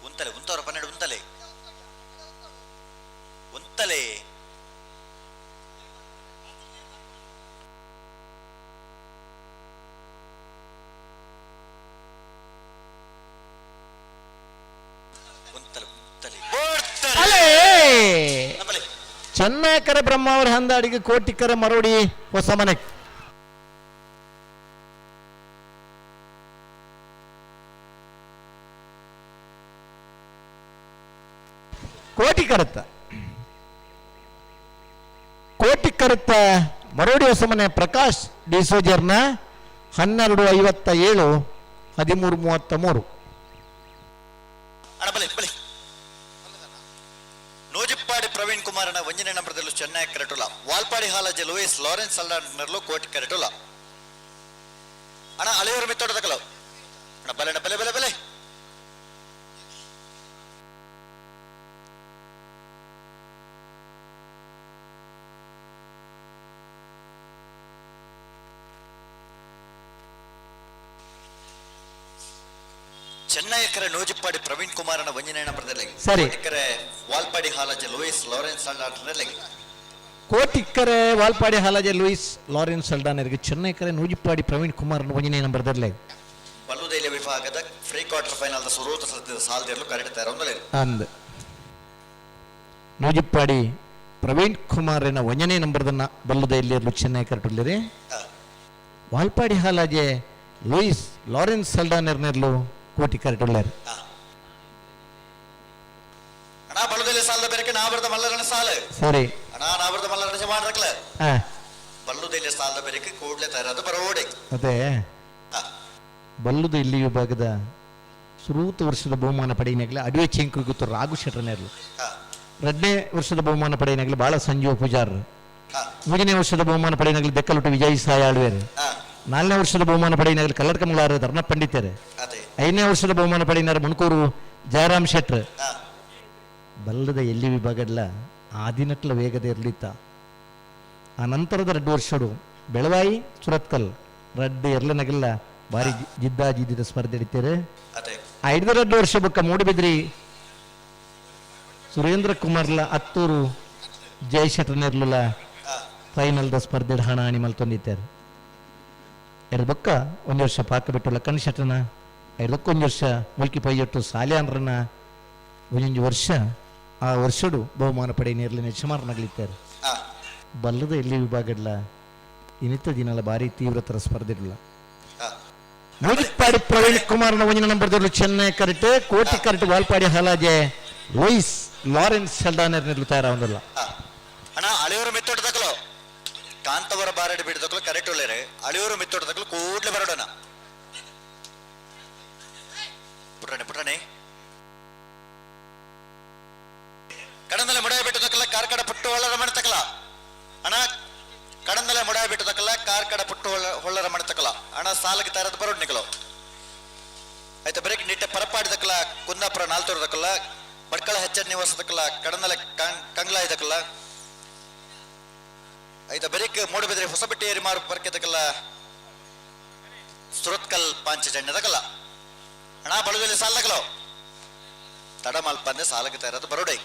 ಉಂತಲೆ ಉಂತವರ ಪನ್ನೆರಡು ಉಂತಲೆ ಉಂತಲೆ. ಉಂತಲೆ ಉಂತಲೆ ಅಲೇ ಬಲೆ. ಚೆನ್ನಕರ ಬ್ರಹ್ಮಾವರ ಹಂದಾಡಿಗೆ ಕೋಟಿಕರ ಮರೋಡಿ ಹೊಸ ಮನೆ. ಕೋಟಿ ಕರತ್ತ. ಕೋಟಿಕರತ್ತ ಮರೋಡಿ ಹೊಸಮನೆ ಪ್ರಕಾಶ್ ಡಿಸೋಜರ್ನ 12:57 13:33. ಅಣ್ಣ ಬಲೆ ಬಲೆ. ನೂಜಿಪ್ಪಾಡಿ ಪ್ರವೀಣ್ ಕುಮಾರನ ಒಂಜನೇ ನಂಬರ್ದಲ್ಲೂ ಚೆನ್ನೈ ಕರೆಟುಲ. ವಾಲ್ಪಾಡಿ ಹಾಲಜೆ ಲೂಯಿಸ್ ಲಾರೆನ್ಸ್ ಅಲ್ಡಾನರ್ಲು ಕೋಟಿ ಕರೆಟುಲ. ಅಣ್ಣ ಅಳೆಯೂರು ಮಿತ್ತೋಟದಕಲು. ಅಣ್ಣ ಬಲೆ ಅಣ್ಣ ಬಲೆ ಬಲೆ ಬಲೆ. ಚೆನ್ನೈಕರ ನೂಜಿಪ್ಪಾಡಿ ಪ್ರವೀಣ್ ಕುಮಾರನ ಒಂಜನೇ ನಂಬರ್ದಲ್ಲಿ. ಸರಿ. ಕೋಟಿಕರೆ ವಾಲ್ಪಾಡಿ ಹಾಲಜೆ ಲೂಯಿಸ್ ಲಾರೆನ್ಸ್ ಅಲ್ಡಾನರ್ಲಿ. ಕೋಟಿಕ್ಕರೆ ವಾಲ್ಪಾಡಿ ಹಾಲಾಜೆ ಲೂಯಿಸ್ ಲಾರೆನ್ಸ್ ಅಲ್ಡಾನರ್ಗೆ ಚೆನ್ನೈಕರೆ ನೂಜಿಪ್ಪಾಡಿ ಪ್ರವೀಣ್ ಕುಮಾರ್ ಒಂಜನೇ ನಂಬರ್ದಲ್ಲಿ. ಬಲ್ಲುದೈಲ ವಿಭಾಗದ ಫ್ರೀ ಕ್ವಾರ್ಟರ್ ಫೈನಲ್ ಸುರೂತ ಸದ್ಯದ ಸಾಲದಿರಲು ಕರೆಕ್ಟ್ ತಯಾರೊಂದಲೇ. ಅಂದ್ ನೂಜಿಪ್ಪಾಡಿ ಪ್ರವೀಣ್ ಕುಮಾರನ ಒಂಜನೇ ನಂಬರ್ದನ್ನ ಬಲ್ಲುದೈಲಿಯರ್ಲು ಚೆನ್ನೈ ಕರೆಟುಲ್ಲಿರಿ. ವಾಲ್ಪಾಡಿ ಹಾಲಾಜೆ ಲೂಯಿಸ್ ಲಾರೆನ್ಸ್ ಸಲ್ಡಾನೆರ್ನೆರ್ಲು ಕೋಟಿ ಕರೆಟುಲ್ಲಾರು. ಅಣ್ಣ ಬಲ್ಲುದೈಲ ಸಾಲದ ಬೇರೆ ನಾವರದ ಮಲ್ಲರಣ ಸಾಲ. ಸರಿ. ಅಣ್ಣ ನಾವರದ ಮಲ್ಲರಣ ಮಾಡ್ರಕ್ಲ. ಹಾ. ಬಲ್ಲುದೈಲ ಸಾಲದ ಬೇರೆ ಕೂಡ್ಲೆ ತಯಾರಾದ ಬರೋಡೆ. ಅದೇ ಬಲ್ಲುದು ಇಲ್ಲಿ ವಿಭಾಗದ ಸುರೂತ ವರ್ಷದ ಬಹುಮಾನ ಪಡೆಯಿನಾಗಲೇ ಅಡುವೆ ಚೆಂಕು ಗೊತ್ತು ರಾಘು ಶೆಟ್ಟರ್ನೆರ್ಲು. ಎರಡನೇ ವರ್ಷದ ಬಹುಮಾನ ಪಡೆಯಿನಾಗಲೇ ಬಾಳ ಸಂಜೀವ ಪೂಜಾರ್. ಮೂರನೇ ವರ್ಷದ ಬಹುಮಾನ ಪಡೆಯಿನಾಗಲೇ ದೆಕ್ಕಲುಟ್ಟು ವಿಜಯ್ ಸಾಯಿ ಆಳ್ವೇರು. ನಾಲ್ಕನೇ ವರ್ಷದ ಬಹುಮಾನ ಪಡೆಯಿನಾಗಲೇ ಕಲ್ಲಡ್ಕಮಲಾರ ಧರ್ಮ ಪಂಡಿತರು. ಐದನೇ ವರ್ಷದ ಬಹುಮಾನ ಪಡೆಯಿನಾರ ಮುಣಕೂರು ಜಯರಾಮ್ ಶೆಟ್ರ್. ಬಲ್ಲದ ಎಲ್ಲಿ ವಿಭಾಗಡ್ಲ ಆದಿನಟ್ಲ ವೇಗದ ಇರ್ಲಿತ್ತ. ಆ ನಂತರದ 2 ವರ್ಷಡು ಬೆಳವಾಯಿ ಸುರತ್ಕಲ್ ರಡ್ಡು ಎರ್ಲನಗೆಲ್ಲ ಭಾರಿ ಜಿದ್ದಾ ಜಿದ್ದಿದ ಸ್ಪರ್ಧೆ ಹಿಡಿತಾರೆ. ಐದರ 2 ವರ್ಷ ಬೊಕ್ಕ ಮೂಡಿಬಿದ್ರಿ ಸುರೇಂದ್ರ ಕುಮಾರ್ಲ ಅತ್ತೂರು ಜಯಶೆಟ್ಟರ್ನೆರ್ಲುಲ ಫೈನಲ್ದ ಸ್ಪರ್ಧೆ ಹಣ ಹಣಿ ಮಲ್ತೊಂದಿದ್ದಾರೆ. ಎರಡು ಬೊಕ್ಕ ಒಂದು ವರ್ಷ ಪಾಕ ಬಿಟ್ಟುಲ್ಲ ಕಣ್ಣು ಶೆಟ್ಟನ, ಎರಡಕ್ಕೆ ಒಂದು ವರ್ಷ ಮುಲ್ಕಿ ಪೈಯೊಟ್ಟು ಸಾಲ್ಯಾನ್ರನ, ಒಂದೊಂದು ವರ್ಷ ಆ ವರ್ಷಡು ಬಹುಮಾನ ಪಡೆ ನೇರ್ಲಿನ ಯಜಮಾನನಾಗಲಿದ್ದಾರೆ. ಬಲ್ಲದ ಎಲ್ಲಿ ವಿಭಾಗಡ್ಲ ಇನ್ನಿತ ದಿನಲ ಭಾರಿ ತೀವ್ರತರ ಸ್ಪರ್ಧೆ ಇಲ್ಲ. ನೂಜಿಪ್ಪಾಡಿ ಪ್ರವೀಣ್ ಕುಮಾರ್ನ ಒಂದಿನ ನಂಬರ್ದಲ್ಲೂ ಚೆನ್ನೈ ಕರೆಕ್ಟ್ ಕೋಟಿ correct Valpadi Halaje Louis Lawrence ಸಲ್ಡಾನರ್ ನಿಲ್ಲುತ್ತಾ ಒಂದಲ್ಲ. ಅಣ್ಣ ಅಳಿಯೂರು ಮಿತ್ತೋಟದಕಲು ಕಾಂತವರ ಬಾರಡಿ ಬಿಡದಕಲು ಕರೆಕ್ಟ್ ಒಳ್ಳೆರೆ. ಅಳಿಯೂರು ಮಿತ್ತೋಟದಕಲು ಕೂಡ್ಲೆ ಬರೋಡಣ. ಪುಟ್ರಣೆ ಪುಟ್ರಣೆ ಕಡಂದಲೆ ಮುಡಾಯ ಬಿಟ್ಟದಕ್ಕಲ್ಲ ಕಾರ್ಕಡ ಪುಟ್ಟು ಹೊಳ್ಳರ ಮಣತಕಲ. ಅಣ್ಣ ಕಡಂದಲೆ ಮುಡಾಯ ಬಿಟ್ಟದಕ್ಕಲ್ಲ ಕಾರ್ಕಡ ಪುಟ್ಟು ಹೊಳ್ಳರ ಮಣತಕಲ. ಅಣ್ಣ ಸಾಲಕ್ಕೆ ತಾರದ ಬರೋಡ್ ನಿಕಲು. ಆಯ್ತಾ ಬ್ರೇಕ್ ನಿಟ್ಟೆ ಪರಪಾಡಿದಕ್ಕಲ್ಲ ಕುಂದಾಪುರ ನಾಲ್ತೂರದಕ್ಕಲ್ಲ ಭಟ್ಕಳ ಹೆಚ್ಚ ನಿವಾಸದಕ್ಕಲ್ಲ ಕಡಂದಲೆ ಕಂಗ್ಲಾ ಇದಕ್ಕಲ್ಲ. ಆಯ್ತಾ ಬ್ರೇಕ್ ಮೂಡಬಿದ್ರೆ ಹೊಸಬೆಟ್ಟಿ ಏರಿ ಮಾರು ಬರ್ಕೆದಕ್ಕಲ್ಲ ಸುರತ್ಕಲ್ ಪಾಂಚಜನ್ಯದಕ್ಕಲ್ಲ. ಅಣ್ಣ ಬಳುದಲ್ಲಿ ಸಾಲದಕ್ಕಲ್ಲ ತಡ ಮಲ್ಪಂದೆ ಸಾಲಕ್ಕೆ ತಯಾರದ ಬರೋಡೈ.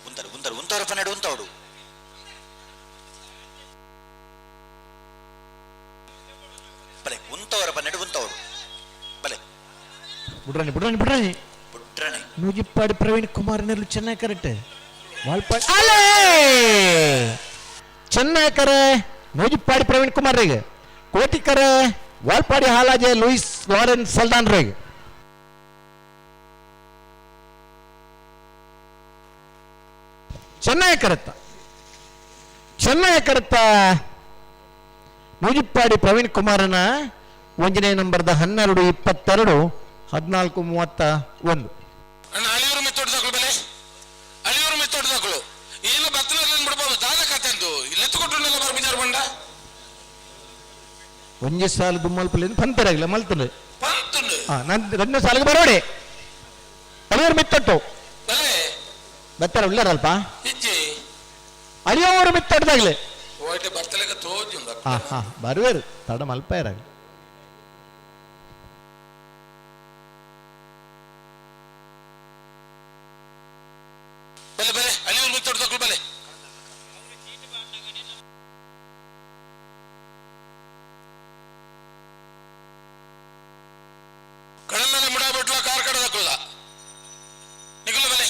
ಉಂತರು ಉಂತರು ಉಂತವರು ಪನ್ನೆರಡು ಉಂತವಡು. ಬಲೆ ಉಂತವರ ಪನ್ನೆರಡು ಉಂತವಡು ಬಲೆ. ಬುಡ್ರಾಣಿ ಬುಡ್ರಾಣಿ ಬುಡ್ರಾಣಿ ಬುಡ್ರಾಣಿ. ನೂಜಿಪ್ಪಾಡಿ ಪ್ರವೀಣ್ ಕುಮಾರ್ ನೆರ್ಲು ಚೆನ್ನಾಗಿ ಕರೆಕ್ಟ್ ವಾಲ್ಪಾಡಿ ಅಲೇ ಚೆನ್ನಾಗಿ ಕರೆ ನೂಜಿಪ್ಪಾಡಿ ಪ್ರವೀಣ್ ಕುಮಾರ್ ರೇಗೆ ಕೋಟಿ ಕರೆ ವಾಲ್ಪಾಡಿ ಹಾಲಾಜೆ ಲೂಯಿಸ್ ಲಾರೆನ್ಸ್ ಸಲ್ದಾನ್ ರೇಗೆ. ಚೆನ್ನಾಗಿ ಕರೆತ್ತ ಚೆನ್ನಾಗಿ ಕರೆತ್ತ ನೂಜಿಪ್ಪಾಡಿ ಪ್ರವೀಣ್ ಕುಮಾರನ ಒಂದನೇ ನಂಬರ್ದ 12:22 14:31. ಅಣ್ಣ ಅಳಿಯೂರು ಮೆತ್ತೋಟದಾಕಲು ಬೆಲೆ ಅಳಿಯೂರು ಮೆತ್ತೋಟದಾಕಲು ಏನು ಬತ್ತಲಲ್ಲಿ ಬಿಡ್ಬೋದು ದಾದ ಕತೆಂದು ಲೆತ್ತು ಕೊಟ್ಟು ಬರ್ಬಿಜಾರು ಬಂಡ. ಒಂಜೆ ಸಾಲು ದುಮ್ಮಲ್ಪಲ್ಲಿ ಪಂತರಾಗಿಲ್ಲ ಮಲ್ತಂದು. ಪಂತುಂಡು. ಹಾ ನಾನು ಎರಡನೇ ಸಾಲಿಗೆ ಬರೋಡೆ ಅಳಿಯೂರು ಮಿತ್ತೊಟ್ಟು ಬಲೆ ಬತ್ತಾರ ಉಳ್ಳಾರಲ್ಪ ಇಜ್ಜಿ ಅಳಿಯೋರು ಮಿತ್ತೊಟ್ಟದಾಗ್ಲೆ. ಓಯ್ಟೆ ಬರ್ತಲೆಗ ತೋಜುಂಡು. ಹಾ ಹಾ ಬರುವೇರು ತಡ ಮಲ್ಪ ಇರಾಗ. ಬಲೆ ಬಲೆ ಅಳಿಯೂರು ಮಿತ್ತೋಟದಾಕಲು ಬಲೆ. ಕಡಲಲ್ಲಿ ಮುಡಾಬಿಟ್ಲ ಕಾರ್ ಕಡದಕ್ಕಲ್ಲ ನಿಗುಲು ಬಲೆ.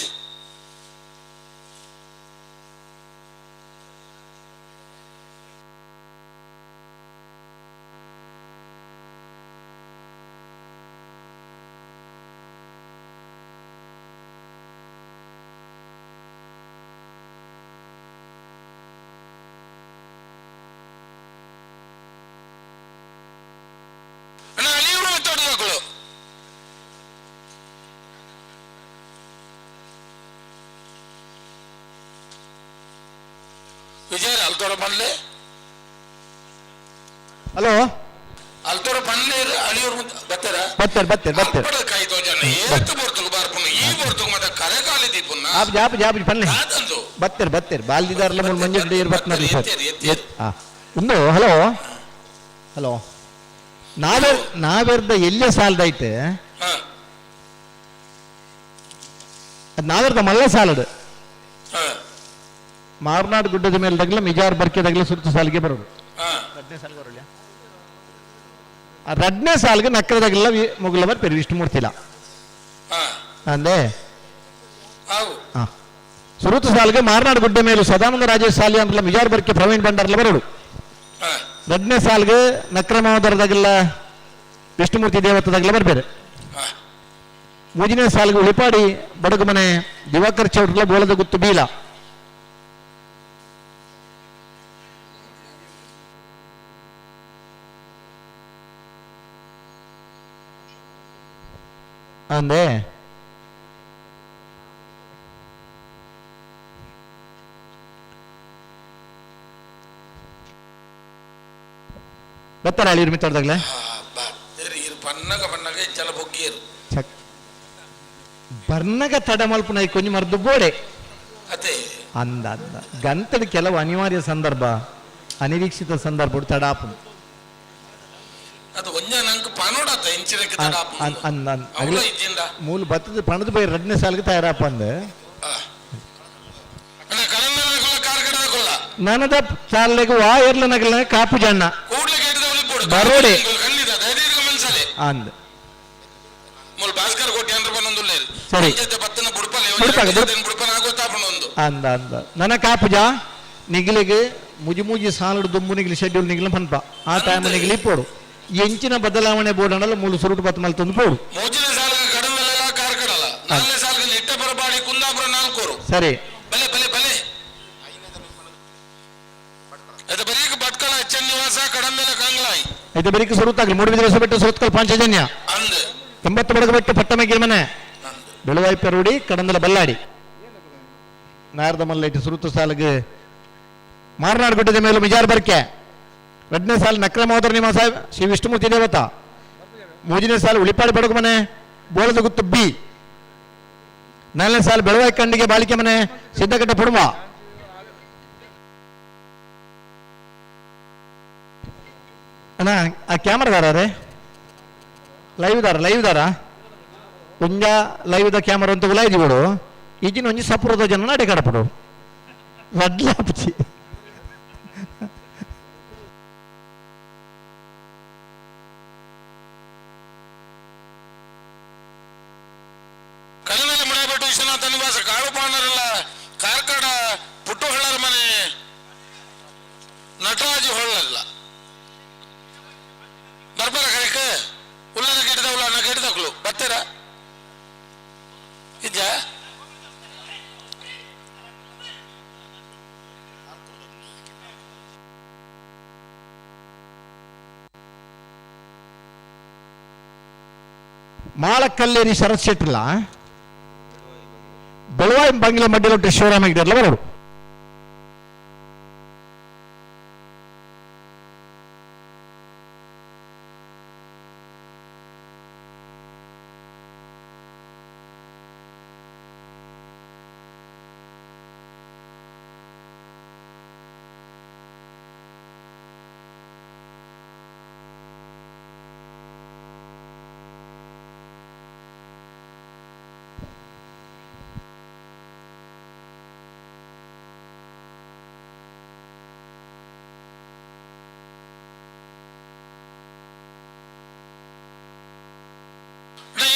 ವಿಜಯ ಅಲ್ತೋರ ಪನ್ಲೆ. ಹಲೋ ಅಲ್ತೋರ ಪನ್ಲೆ ಅಳಿಯೂರು ಬತ್ತರ. ಬತ್ತಾರೆ ಬತ್ತಾರೆ ಬತ್ತಾರೆ. ಅಲ್ಪದ ಕಾಯಿ ತೋಜನ ಏತ್ ಬೋರ್ತುಗು ಬರ್ಪುನ ಈ ಬೋರ್ತುಗು ಮತ್ತೆ ಕರೆ ಕಾಲಿ ದೀಪುನ. ಆಪುಜಿ ಆಪುಜಿ ಆಪುಜಿ ಪನ್ಲೆ. ದಾದಂದು. ಬತ್ತಾರೆ ಬತ್ತಾರೆ ಬಾಲ್ದಿದಾರ್ಲ ಮೂಲು ಮಂಜು ಡೇರ್ ಬತ್ನಾರ್ಲಿ ಸರ್. ಎತ್ತೇರು, ಎತ್ತೇರು. ಆ ಉಂದು ಹಲೋ ಹಲೋ ನಾವೇರ್ ನಾವೇರ್ದ ಎಲ್ಲೇ ಸಾಲದೈತೆ. ಹಾ. ಅದು ನಾವೇರ್ದ ಮಲ್ಲ ಸಾಲದು. ಹಾ. ಮಾರ್ನಾಡ್ ಗುಡ್ಡದ ಮೇಲೆ ತಗಲ ಮಿಜಾರ್ ಬರ್ಕೆ ತಗಲ ಸುತ್ತ ಸಾಲಿಗೆ ಬರೋದು. ಹಾ. ಆ ರಡ್ನೇ ಸಾಲಿಗೆ ನಕ್ಕರದಾಗಲ್ಲ ಮುಗುಲ ಬರ್ಪೇರು ವಿಷ್ಣುಮೂರ್ತಿಲ. ಹಾ. ಅಂದೆ. ಆವು. ಹಾ. ಸುರುತ ಸಾಲಿಗೆ ಮಾರ್ನಾಡ್ ಗುಡ್ಡ ಮೇಲೆ ಸದಾನಂದ ರಾಜೇಶ್ ಸಾಲಿ ಅಂತಲ್ಲ ಮಿಜಾರ್ ಬರ್ಕೆ ಪ್ರವೀಣ್ ಭಂಡಾರ್ಲ ಬರೋಡು. ಹಾ. ರಡ್ನೇ ಸಾಲಿಗೆ ನಕ್ರಮೋದರದಾಗೆಲ್ಲ ವಿಷ್ಣುಮೂರ್ತಿ ದೇವತದಾಗಲ ಬರ್ಬೇರೆ. ಹಾ. ಮೂಜಿನೇ ಸಾಲಿಗೆ ಉಳಿಪಾಡಿ ಬಡಗು ಮನೆ ದಿವಾಕರ್ ಚೌಟ್ರಲ ಬೋಲದ ಗುತ್ತು ಬೀಲ. ಅಂದೆ ಬತ್ತಾರ ಅಳಿರು ಮಿತ್ತೋಡ್ದಾಗ್ಲೆ. ಬತ್ತೇರು ಇರು ಪನ್ನಗ ಪನ್ನಗ ಇಂಚಲ ಬೊಗ್ಗಿಯರು. ಚಕ್ ಬರ್ನಗ ತಡ ಮಲ್ಪುನ ಕೊಂಚ ಮರ್ದು ಬೋಡೆ. ಅದೇ. ಅಂದ ಅಂದ ಗಂತದ ಕೆಲವು ಅನಿವಾರ್ಯ ಸಂದರ್ಭ ಅನಿರೀಕ್ಷಿತ ಸಂದರ್ಭ ತಡಾಪು. ಅದು ಒಂಜ ನಂಗೆ ಪನೋಡತ್ತ ಇಂಚಿನಕ್ಕೆ ತಡ ಆಪುಂಡು. ಅಂದ ಅಂದ. ಅವ್ಲ ಇಜ್ಜಿಂದ. ಮೂಲ ಬತ್ತದ ಪಣದ ಬೈ ರಡ್ನೇ ಸಾಲಿಗೆ ತಯಾರಪ್ಪ ಅಂದ. ಅಣ್ಣ ಕಡಂದಲ ಕಾರ್ ಕಡದಕೊಲ್ಲ. ನನದ ಸಾಲಿಗೆ ವಾ ಎರ್ಲ ನಗಲ ಕಾಪು ಜಣ್ಣ. ಕೂಡ್ಲೆ ಕೇಟದ ಒಲಿಪೋಡು. ಬರೋಡೆ. ಖಂಡಿತ ದಯದೀರ್ಘ ಮನ್ಸಲೆ. ಅಂದ. ಮೂಲ ಭಾಸ್ಕರ್ ಕೋಟಿ ಅಂದ್ರೆ ಬಂದೊಂದುಲ್ಲೇರು. ಸರಿ. ಜೊತೆ ಬತ್ತನ ಬುಡ್ಪಲೆ. ಬುಡ್ಪಾಗ, ಬುಡ್ಪ. ಬುಡ್ಪನ ಗೊತ್ತಾಪಣ ಒಂದು. ಅಂದ ಅಂದ ನನ್ನ ಕಾಪುಜ ನಿಗಿಲಿಗೆ ಮುಜಿ ಮುಜಿ ಸಾಲುಡು ದುಂಬು ನಿಗಿಲಿ ಶೆಡ್ಯೂಲ್ ನಿಗಿಲ ಪನ್ಪ ಆ ಟೈಮ್ ನಿಗಿಲಿ ಪೋಡು ಎಂಚಿನ ಬದಲಾವಣೆ ಬೋರ್ಡ್ ಅಂಡಲ ಮೂಲು ಸುರುಟು ಬತ್ತ ಮಲ್ತೊಂದು ಪೋಡು. ಮೂಜಿನ ಸಾಲಿಗೆ ಕಡಂದಲೆಲ್ಲ ಕಾರ್ ಕಡಲ. ನಾಲ್ನೇ ಸಾಲಿಗೆ ನಿಟ್ಟಪುರ ಬಾಡಿ ಕುಂದಾಪುರ ನಾಲ್ಕೂರು. ಸರಿ. ಬಲೆ ಬಲೆ ಬಲೆ. ಅದು ಬರೀಕ್ ಭಟ್ಕಳ ಎಚ್ ಎನ್ ನಿವಾಸ ಕಡಂದೆಲ ಕಂಗ್ಲಾಯಿ. అయితే ಬರೀಕ್ ಸುರುತಾಗ್ಲಿ ಮೂಡುಬಿದಿರೆ ಬೆಟ್ಟ ಸುರತ್ಕಲ್ ಪಾಂಚಜನ್ಯ. ಅಂದ್. 80 ಬಡಗ ಬೆಟ್ಟ ಪಟ್ಟಮಗಿರಿ ಮನೆ. ಬೆಳುವಾಯಿ ಪೆರುಡಿ ಕಡಂದಲ ಬಲ್ಲಾಡಿ. ನಾರದ ಮಲ್ಲೈಟ್ ಸುರುತು ಸಾಲಿಗೆ ಮಾರನಾಡು ಗುಡ್ಡದ ಮೇಲೆ ಮಿಜಾರ್ ಬರ್ಕೆ. ರಡ್ನೇ ಸಾಲು ನಕ್ರಮೋದರ ನಿವಾಸ ಶ್ರೀ ವಿಷ್ಣುಮೂರ್ತಿ ದೇವತಾ. ಮೂರನೇ ಸಾಲು ಉಳಿಪಾಡಿ ಬಡಗು ಮನೆ ಬೋಳದ ಗುತ್ತು ಬಿ. ನಾಲ್ಕನೇ ಸಾಲು ಬೆಳವಾಯಿ ಕಂಡಿಗೆ ಬಾಳಿಕೆ ಮನೆ ಸಿದ್ದಗಡ್ಡ ಪುಡುಮ. ಅಣ್ಣ ಆ ಕ್ಯಾಮ್ರಾದಾರ ಲೈವ್ ದಾರ ಲೈವ್ ದಾರ ಒಂಜ ಲೈವ್ the camera ಅಂತ ಉಲಾಯ್ದಿ ಬಿಡು ಈಗಿನ ಒಂಜಿ ಸಪುರದ ಜನ ನಡೆ ಕಡಪಡು ರಡ್ಲಾಪುಚಿ. ಕಡಮೇಲೆ ಮುಡಾಬೆಟ್ಟು ವಿಶ್ವನಾಥ ನಿವಾಸ ಕಾಳುಪಾಣರಲ್ಲ ಕಾರ್ಕಡ ಪುಟ್ಟುಹೊಳ್ಳರ ಮನೆ ನಟರಾಜ ಹೊಳ್ಳಲ್ಲ ಬರ್ಬರ ಕರೆಕ್ ಉಲ್ಲನ ಕೆಟ್ಟದ ಉಲ್ಲನ ಕೆಟ್ಟದಕ್ಲು ಬರ್ತೀರ ಇದ್ಯಾ? ಮಾಳಕಲ್ಲೇರಿ ಶರತ್ ಶೆಟ್ಟಿಲ್ಲ ಬೆಳವಾಯಿ ಬಂಗ್ಲೆ ಮಡ್ಡಿಲೊಟ್ಟು ಶಿವರಾಮ ಹೆಗ್ಡೆರ್ಲ ಬರೋಡು.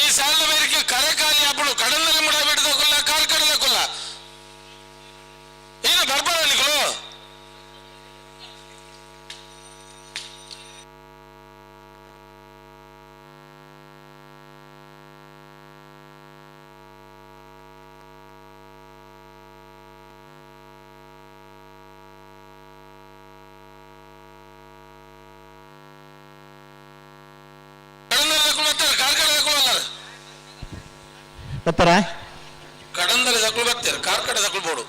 ಈ ಸಾಲದ ಮೇರೆಗೆ ಕರೆ ಖಾಲಿ ಅಪ್ಪಳು ಕಡಲಲ್ಲಿ ಮುಡ ಬಿಡದಕ್ಕೊಲ್ಲ ಕಾಲ್ ಕಡಲಕ್ಕೊಲ್ಲ ಏನು ಬರ್ಬಾರ ನಿಗಳು. ಬರ್ತಾರ? ಕಡಂದಲೆ ದಕ್ಕಲು ಬರ್ತಾರೆ, ಕಾರ್ ಕಡೆ ದಕ್ಕಲು ಬೋಡು.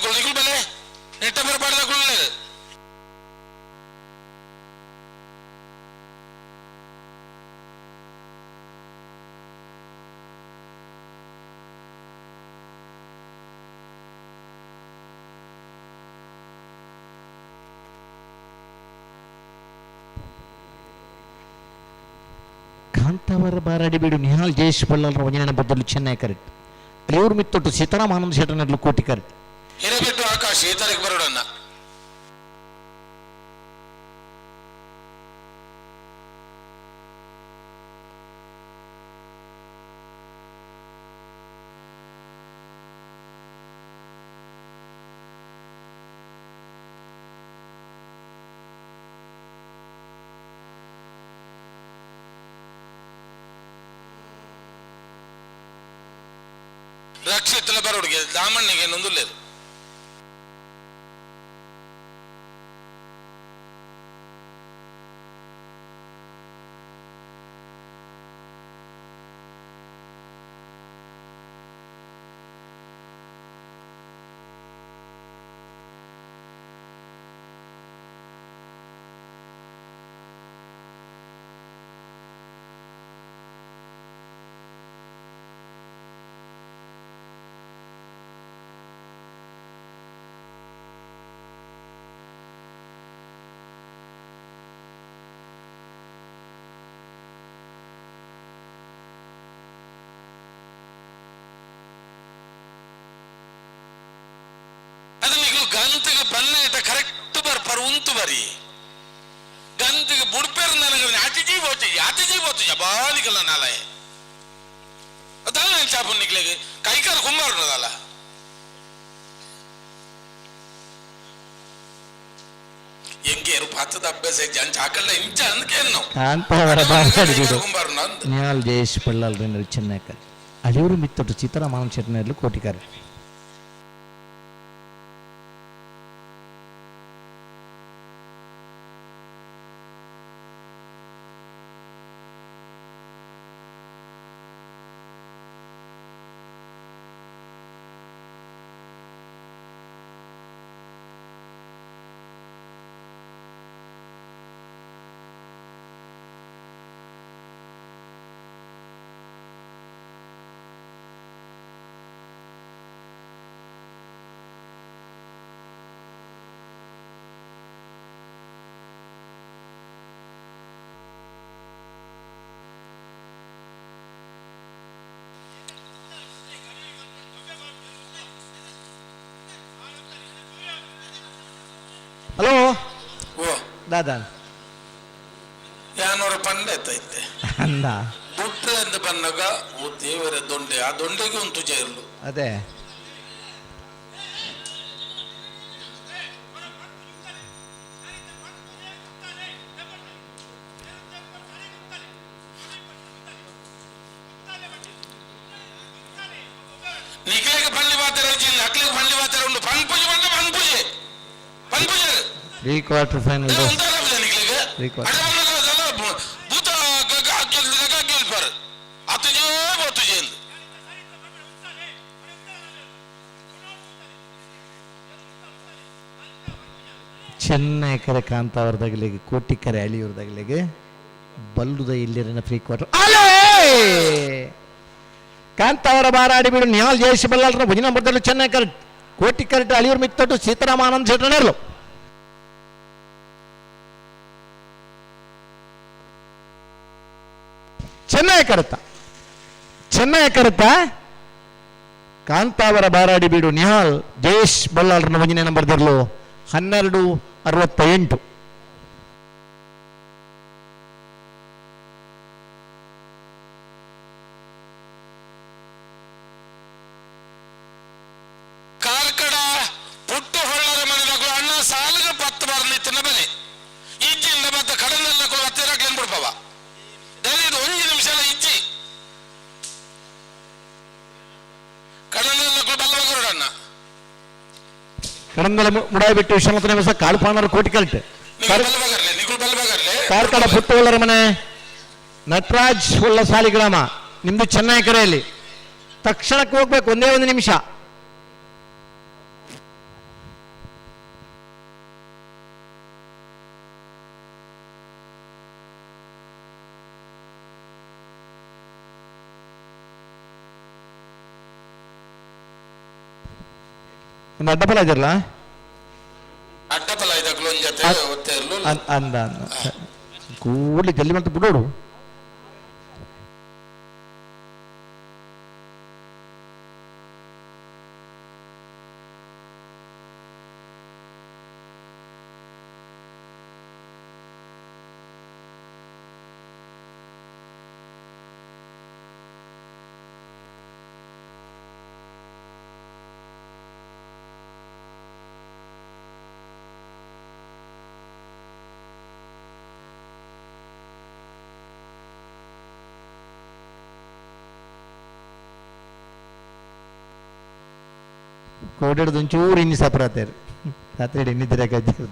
ದಾಕುಲು ನಿಕುಲು ಬಲೆ ನೆಟ್ಟ ಬರಪಾಡ ದಾಕುಲು ಕಾಂತಾವರ ಬಾರಾಡಿ ಬೀಡು ನಿಹಾಲ್ ಜಯೇಶ್ ಬಳ್ಳಾಲ್ರ ಒಂಜನ ಬದಲು ಚೆನ್ನೈ ಕರೆಕ್ಟ್ ಅಲಿಯೂರು ಮಿತ್ತೊಟ್ಟು ಸೀತಾರಾಮ್ ಆನಂದ್ ಶೆಟ್ಟನಡ್ಲು ಕೋಟಿ ಕರೆಕ್ಟ್ ಹಿರೇಬೆಟ್ಟು ಆಕಾಶ್ ಈ ತಾರೀಕು ಬರೋಡನ್ನ ರಕ್ಷಿತಲ ಬರೋಡಿಗೆ ದಾಮಣ್ಣಿಗೆ ನೊಂದುಲ್ಲೇದು ಗಂತಿಗೆ ಬನ್ನೇಟ ಕರೆಕ್ಟ್ ಬರ್ಪರ್ ಉಂತು ಬರಿ ಗಂತಿಗೆ ಬುಡ್ಪೇರ್ ನನಗೆ ಆಟಿಜಿ ಬೋತಿ ಆಟಿಜಿ ಬೋತಿ ಬಾಲಿಗಲ್ಲ ನಾಲಯ ಅದಲ್ಲ ಚಾಪು ನಿಕ್ಲೆಗೆ ಕೈಕಾಲು ಕುಂಬಾರುದಲ್ಲ ಎಂಗೆ ಪಾತ್ರದ ಅಭ್ಯಾಸ ಜನ ಚಾಕಲ್ಲ ಇಂಚ ಅಂದಕ್ಕೆ ಕಾಂತಾವರ ಬಾರಾಡಿ ಬೀಡು ಕುಂಬಾರು ನಿಹಾಲ್ ಜಯೇಶ್ ಬಳ್ಳಾಲ್ರ ಚೆನ್ನೈ ಕರೆಕ್ಟ್ ಅಲಿಯೂರು ಮಿತ್ತೊಟ್ಟು ಸೀತಾರಾಮ್ ಆನಂದ್ ಶೆಟ್ಟನಡ್ಲು ಕೋಟಿ ಕರೆಕ್ಟ್ ಹಲೋ ಓ ದಾದಾ ಯಾನೋರ ಪಂಡೆ ಐತೆ ಅಂದ ಬುಟ್ರೆ ಅಂತ ಬಂದಾಗ ಓ ದೇವರ ದೊಂಡೆ ಆ ದೊಂಡೆಗೆ ಒಂದು ತುಜ ಇರಲು ಅದೇ ನಿಖಲಿಗೆ ಪಳ್ಳಿ ಪಾತ್ರ ಅಕ್ಲಿಗೆ ಪಳ್ಳಿ ಪಾತ್ರ ಉಂಟು ಪನ್ಪೂಜೆ ಬಂದ ಪನ್ಪೂಜೆ ಪನ್ಪೂಜೆ pre quarter final ನಿಖಲಿಗೆ Three quarter. ಭೂತ ಗೆಲ್ಪಾರು ಅತುಜೇ ಬೋತುಜೆ ಎಂದು ಚೆನ್ನೈ ಕರೆ ಕಾಂತಾವರದಾಗಲಿಗೆ ಕೋಟಿ ಕರೆ ಅಳಿಯೂರದಾಗಲಿಗೆ ಬಲ್ಲುದ ಇಲ್ಲಿರನ ಪ್ರೀ ಕ್ವಾರ್ಟರ್ ಅಲೇ ಕಾಂತಾವರ ಬಾರಾಡಿ ಬಿಡು ನಿಹಾಲ್ ಜಯೇಶ್ ಬಲ್ಲಾಲ್ರ ಭುಜನ ಬದಲು ಚೆನ್ನೈ ಕರೆಕ್ಟ್ ಕೋಟಿ ಕರೆಕ್ಟ್ ಅಳಿಯೂರು ಮಿತ್ತೊಟ್ಟು ಸೀತಾರಾಮ ಆನಂದ್ ಶೆಟ್ಟನರ್ಲು ಚೆನ್ನೈ ಕರೆತ ಚೆನ್ನೈ ಕರೆತ ಕಾಂತಾವರ ಬಾರಾಡಿ ಬೀಡು ನಿಹಾಲ್ ಜಯೇಶ್ ಬಲ್ಲಾಳ್ರನ್ನ ಒಂದನೇ ನಂಬರ್ ದಿರ್ಲು 12:68. ಕಾರ್ಕಡ ಪುಟ್ಟು ಹೊಳ್ಳರ ಮನೆದಾಗಲು ಅಣ್ಣ ಸಾಲಿಗೆ 10 ಬಾರ್ ನಿತ್ತಿನ ಬೆಲೆ ಇಜ್ಜಿಂದ ಮತ್ತೆ ಕಡಲೆಲ್ಲ ಕೂಡ ಹತ್ತಿರಕ್ಕೆ ಬಿಡ್ಪವ ದಯವಿಟ್ಟು ಒಂದು ನಿಮಿಷ ಎಲ್ಲ ಇಜ್ಜಿ ಕಡಲೆಲ್ಲ ಕೂಡ ಬಲ್ಲವಗರುಡಣ್ಣ ಕಡಂದಲ ಮುಡಾಯಿ ಬಿಟ್ಟು ವಿಶ್ವನಾಥ ನಿಮಿಷ ಕಾಳುಪಾನರ ಕೋಟಿ ಕಲ್ಟ್ ನೀವು ಬಲ್ಲವಗರ್ಲೆ ನಿಗುಳು ಬಲ್ಲವಗರ್ಲೆ ಕಾರ್ಕಳ ಪುಟ್ಟುವಲ್ಲರ ಮನೆ ನಟರಾಜ್ ಹೊಳ್ಳ ಸಾಲಿಗ್ರಾಮ ನಿಮ್ದು ಚೆನ್ನೈ ಕರೆಯಲ್ಲಿ ತಕ್ಷಣಕ್ಕೆ ಹೋಗ್ಬೇಕು, ಒಂದೇ ಒಂದು ನಿಮಿಷ. ಒಂದು ಅಡ್ಡಪಲ ಇದಿರಲ್ಲ ಅಡ್ಡಪಲ ಇದಕ್ಕಲು ಒಂಜಿ ಜೊತೆ ಒತ್ತೆ ಇರ್ಲು ಅಂದ ಕೂಡಲೇ ಜಲ್ದಿ ಮಾಡ್ತಾ ಬಿಡೋಡು. ಕೋಡೆಡ್ದು ಒಂಚೂರು ಇನ್ನಿ ಸಪರಾತೇರು ರಾತ್ರಿ ಇನ್ನಿದ್ರೆ ಗಜ್ಜಿ.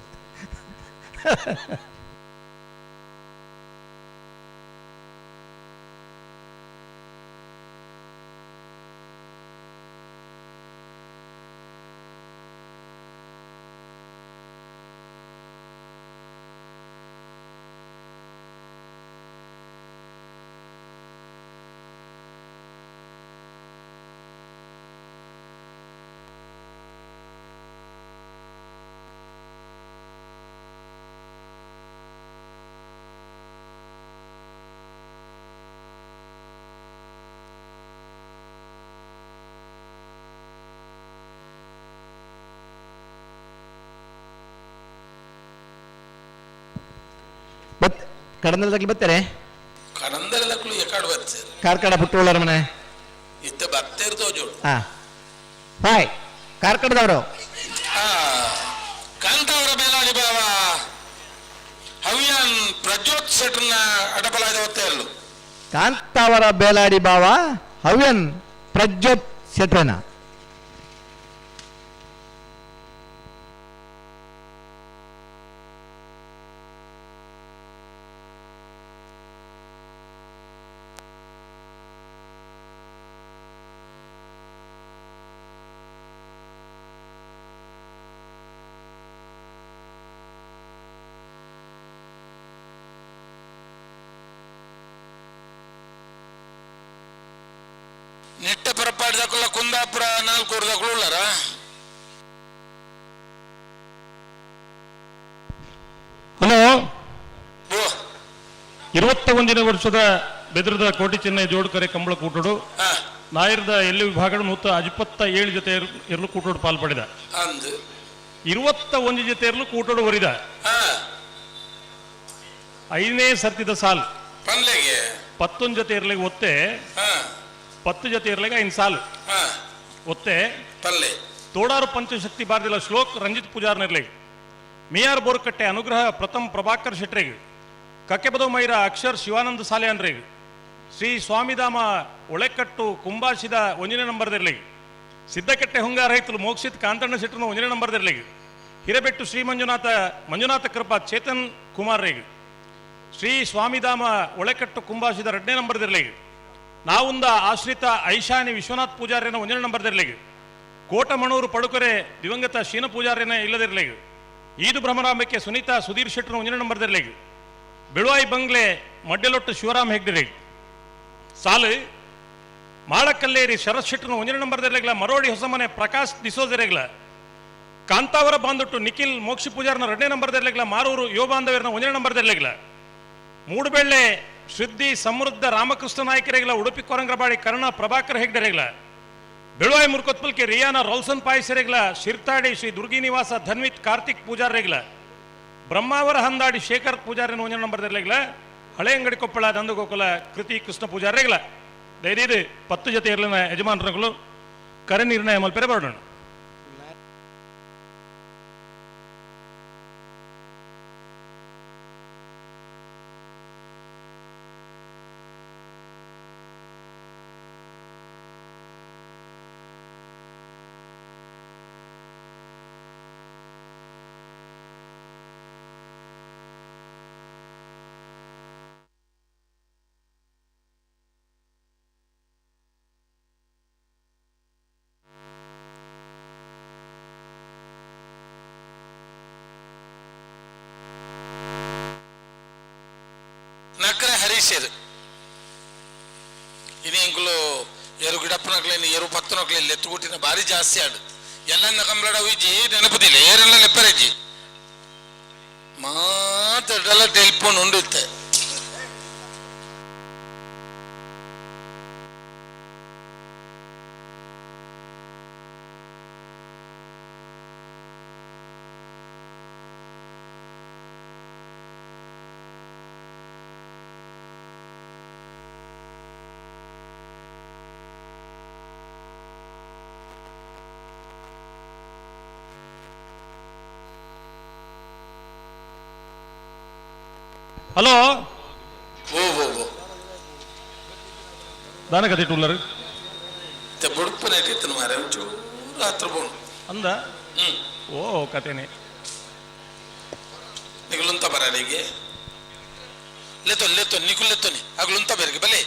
ಬತ್ ಕಡಂದಲ್ದಾಗ್ಲಿ ಬರ್ತಾರೆ. ಕಡಂದಲದಕ್ಕಲು ಎಕಾಡು ಬರ್ತಾರೆ. ಕಾರ್ಕಳ ಪುಟ್ಟೋಳರ ಮನೆ ಇತ್ತ ಬತ್ತೇರ್ ತೋಜೋಡು. ಹಾಂ ಹಾಯ್ ಕಾರ್ಕಳದವರು. ಕಾಂತಾವರ ಬೇಲಾಡಿ ಬಾವ ಹವ್ಯಾನ್ ಪ್ರಜ್ಯೋತ್ ಶೆಟ್ರನ್ನ ಅಡಪಲಾದ ಒತ್ತೆ ಇರಲು. ಕಾಂತಾವರ ಬೇಲಾಡಿ ಬಾವ ಹವ್ಯನ್ ಪ್ರಜ್ಯೋತ್ ಶೆಟ್ರನ. ನಿಟ್ಟ ಪರಪಾಡಿದಕ್ಕಲ್ಲ ಕುಂದಾಪುರ ನಾಲ್ಕೂರ್ದಕ್ಕಲು ಉಳ್ಳಾರ. ಹಲೋ. ಓ 21ನೇ ವರ್ಷದ ಬೆದ್ರದ ಕೋಟಿ ಚೆನ್ನೈ ಜೋಡ್ಕರೆ ಕಂಬಳ ಕೂಟೋಡು ನಾಯರ್ದ ಎಲ್ಲಿ ವಿಭಾಗ 157 ಜೊತೆ ಇರಲು ಕೂಟೋಡು ಪಾಲ್ಪಡಿದ. ಅಂದು 21 ಜೊತೆ ಇರಲು ಕೂಟೋಡು ಒರಿದ. 5ನೇ ಸರ್ತಿದ ಸಾಲ್ ಪನ್ಲೆಗೆ 11 ಜೊತೆ ಇರ್ಲಿಗೆ ಒತ್ತೆ 10 ಜೊತೆ ಇರ್ಲಿಗೆ 5 ಸಾಲು ಒತ್ತೆ ಪಲ್ಲೆ ತೋಡಾರು ಪಂಚಶಕ್ತಿ ಬಾರ್ದಿಲ್ಲ ಶ್ಲೋಕ್ ರಂಜಿತ್ ಪೂಜಾರ್ನಿರ್ಲಿಗೆ ಮಿಯಾರ್ ಬೋರ್ಕಟ್ಟೆ ಅನುಗ್ರಹ ಪ್ರಥಮ್ ಪ್ರಭಾಕರ್ ಶೆಟ್ರಿಗೆ ಕಕ್ಕೆಬದೋ ಮೈರ ಅಕ್ಷರ್ ಶಿವಾನಂದ ಸಾಲಿಯಾನ್ರಿಗೆ ಶ್ರೀ ಸ್ವಾಮಿಧಾಮ ಒಳೆಕಟ್ಟು ಕುಂಬಾಶಿದ 1ನೇ ನಂಬರ್ದಿರ್ಲಿಗೆ ಸಿದ್ದಕಟ್ಟೆ ಹುಂಗಾರ ರೈತರು ಮೋಕ್ಷಿತ್ ಕಾಂತಣ್ಣ ಶೆಟ್ಟರ್ನ 1ನೇ ನಂಬರ್ದಿರ್ಲಿಗೆ ಹಿರೇಬೆಟ್ಟು ಶ್ರೀ ಮಂಜುನಾಥ ಮಂಜುನಾಥ ಕೃಪಾ ಚೇತನ್ ಕುಮಾರ್ರಿಗೆ ಶ್ರೀ ಸ್ವಾಮಿಧಾಮ ಒಳೆಕಟ್ಟು ಕುಂಬಾಶಿದ 2ನೇ ನಂಬರ್ದಿರ್ಲಿಗೆ ನಾವುಂದ ಆಶ್ರಿತ ಐಶಾನಿ ವಿಶ್ವನಾಥ್ ಪೂಜಾರ್ಯನ 1ನೇ ನಂಬರ್ದಿರ್ಲಿಗೆ ಕೋಟಮಣೂರು ಪಡುಕೊರೆ ದಿವಂಗತ ಶೀನ ಪೂಜಾರ್ಯನ ಇಲ್ಲದಿರ್ಲಿಗೆ ಈದು ಭ್ರಮರಾಂಬಕ್ಕೆ ಸುನೀತಾ ಸುಧೀರ್ ಶೆಟ್ಟರ್ನ 1ನೇ ನಂಬರ್ದಿರ್ಲಿಗೆ ಬೆಳುವಾಯಿ ಬಂಗ್ಲೆ ಮಡ್ಯಲೊಟ್ಟು ಶಿವರಾಮ್ ಹೆಗ್ಡಿರಿಗೆ ಸಾಲು ಮಾಳಕಲ್ಲೇರಿ ಶರತ್ ಶೆಟ್ಟರ್ನ 1ನೇ ನಂಬರ್ದಿರ್ಲಿಗ್ಲ ಮರೋಡಿ ಹೊಸಮನೆ ಪ್ರಕಾಶ್ ದಿಸೋದಿರಗ್ಲ ಕಾಂತಾವರ ಬಾಂದೊಟ್ಟು ನಿಖಿಲ್ ಮೋಕ್ಷಿ ಪೂಜಾರ್ನ 2ನೇ ನಂಬರ್ದಿರ್ಲಿಗ್ಲ ಮಾರೂರು ಯುವ ಬಾಂಧವ್ಯರನ್ನ 1ನೇ ನಂಬರ್ದಿರ್ಲಿಗ್ಲ ಮೂಡುಬೆಳ್ಳೆ ಶುದ್ಧಿ ಸಮೃದ್ಧ ರಾಮಕೃಷ್ಣ ನಾಯಕರಿಗ್ಲ ಉಡುಪಿ ಕೊರಂಗ್ರಬಾಡಿ ಕರ್ಣ ಪ್ರಭಾಕರ್ ಹೆಗ್ಡೆರೆಗ್ಲ ಬೆಳುವಾಯಿ ಮುರ್ಕೊತ್ಪಲ್ಕೆ ರಿಯಾನ ರೋಲ್ಸನ್ ಪಾಯಸರೆಗ್ಲ ಶಿರ್ತಾಡಿ ಶ್ರೀ ದುರ್ಗಿ ನಿವಾಸ ಧನ್ವಿತ್ ಕಾರ್ತಿಕ್ ಪೂಜಾರ್ರೆಗ್ಲ ಬ್ರಹ್ಮಾವರ ಹಂದಾಡಿ ಶೇಖರ್ ಪೂಜಾರಿನ 1ನೇ ನಂಬರ್ದಿರ್ಲಿಗ್ಲ ಹಳೆ ಅಂಗಡಿ ಕೊಪ್ಪಳ ನಂದಗೋಕುಲ ಕೃತಿ ಕೃಷ್ಣ ಪೂಜಾರ್ರೆಗ್ಲ ದಯದೀದು 10 ಜೊತೆ ಇರಲಿನ ಯಜಮಾನರುಗಳು ಕರೆ ನಿರ್ಣಯ ಮಲ್ಪೆರೆ ಬರೋಣ. ನಕ್ರೆ ಹರೀಶರ್ ಇನಿ ಎಂಕುಲು ಎರು ಗಿಡಪ್ಪನಕ್ಲೇನು ಎರು ಪತ್ತನಕ್ಲೇನು ಎತ್ತುಗುಟ್ಟಿನ ಭಾರಿ ಜಾಸ್ತಿ ಆಡು. ಎಲ್ಲನ್ನ ಕಂಬಳಡ ಉಜ್ಜಿ ನೆನಪುದಿಲ್ಲ ಏರೆಲ್ಲ ಲೆಪ್ಪರಜ್ಜಿ ಮಾತಾಡಲ್ಲ ಟೆಲಿಫೋನ್ ಉಂಡು ಇತ್ತೆ. ಹಲೋ ಓ ಓ ಓ ದಾನ ಕತೆ ಟೂಲರ್ ಇತ್ತೆ ಬುಡುಪು ನೆಟ್ಟಿತ್ತನು ಮಾರೆ ಒಂಚೂರು ಹತ್ರ ಬೋಣು. ಅಂದ ಓ ಕತೆನೆ ನಿಗುಲುಂತ ಬರಲಿಗೆ ಲೆತ್ತೊನಿ ಲೆತ್ತೊನಿ ನಿಗುಲ್ ಲೆತ್ತೊನಿ ಅಗುಲುಂತ ಬೇರಿಗೆ ಬಲೆ.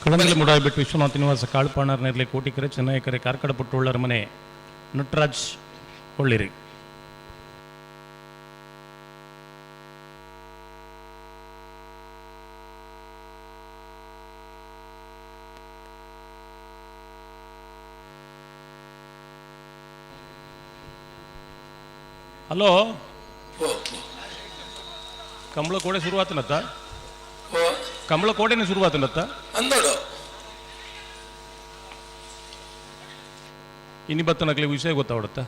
ಕಳಂದಲ ಮುಡಾಯ್ಬಿಟ್ಟು ವಿಶ್ವನಾಥ ನಿವಾಸ ಕಾಳುಪಾಣರ್ ನೇರ್ಲೆ ಕೋಟಿಕೆರೆ ಚೆನ್ನೈಕೆರೆ ಕಾರ್ಕಡ ಪುಟ್ಟುಳ್ಳರ ಮನೆ ನಟರಾಜ್ ಕೊಳ್ಳಿರಿ. ಹಲೋ ಓ ಕಂಬಳ ಕೋಡೆ ಶುರುವಾತನತ್ತ? ಓ ಕಂಬಳ ಕೋಡೆನೇ ಶುರುವಾತನತ್ತ? ಅಂದೋಡು ಇನಿ ಬತ್ತನಕ್ಲಿ ವಿಷಯ ಗೊತ್ತಾವಡತ್ತ?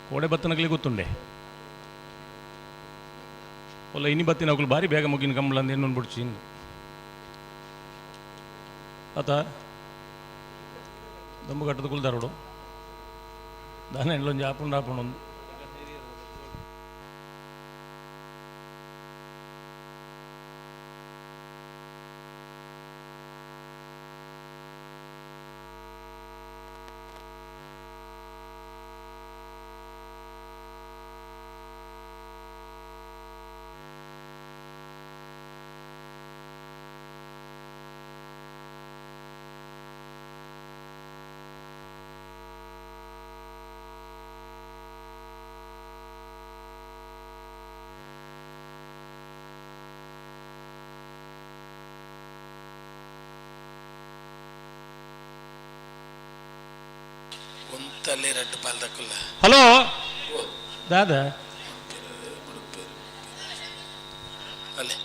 ಕೋಡೆ ಬತ್ತನಕ್ಲಿ ಗೊತ್ತುಂಡೆ ಒಲ್ಲ ಇನಿ ಬತ್ತಿನಕ್ಲು ಭಾರಿ ಬೇಗ ಮುಗಿನ ಕಂಬಳ ಅಂದ ಇನ್ನೊಂದು ಬಿಡ್ಚಿ ಇಂದು ಆತ ದಮ್ಮು ಕಟ್ಟದ ಕುಲ್ದಾರೋಡು ದಾನ ಎಂಡ್ಲೊಂಜಿ ಆಪುಂಡು ಆಪುಂಡು ಒಂದು. ಒಂತಲ್ಲಿ ರಡ್ಡು ಪಾಲ್ದಕ್ಕಲ್ಲ. ಹಲೋ ದಾದಾ ಅಲ್ಲೇ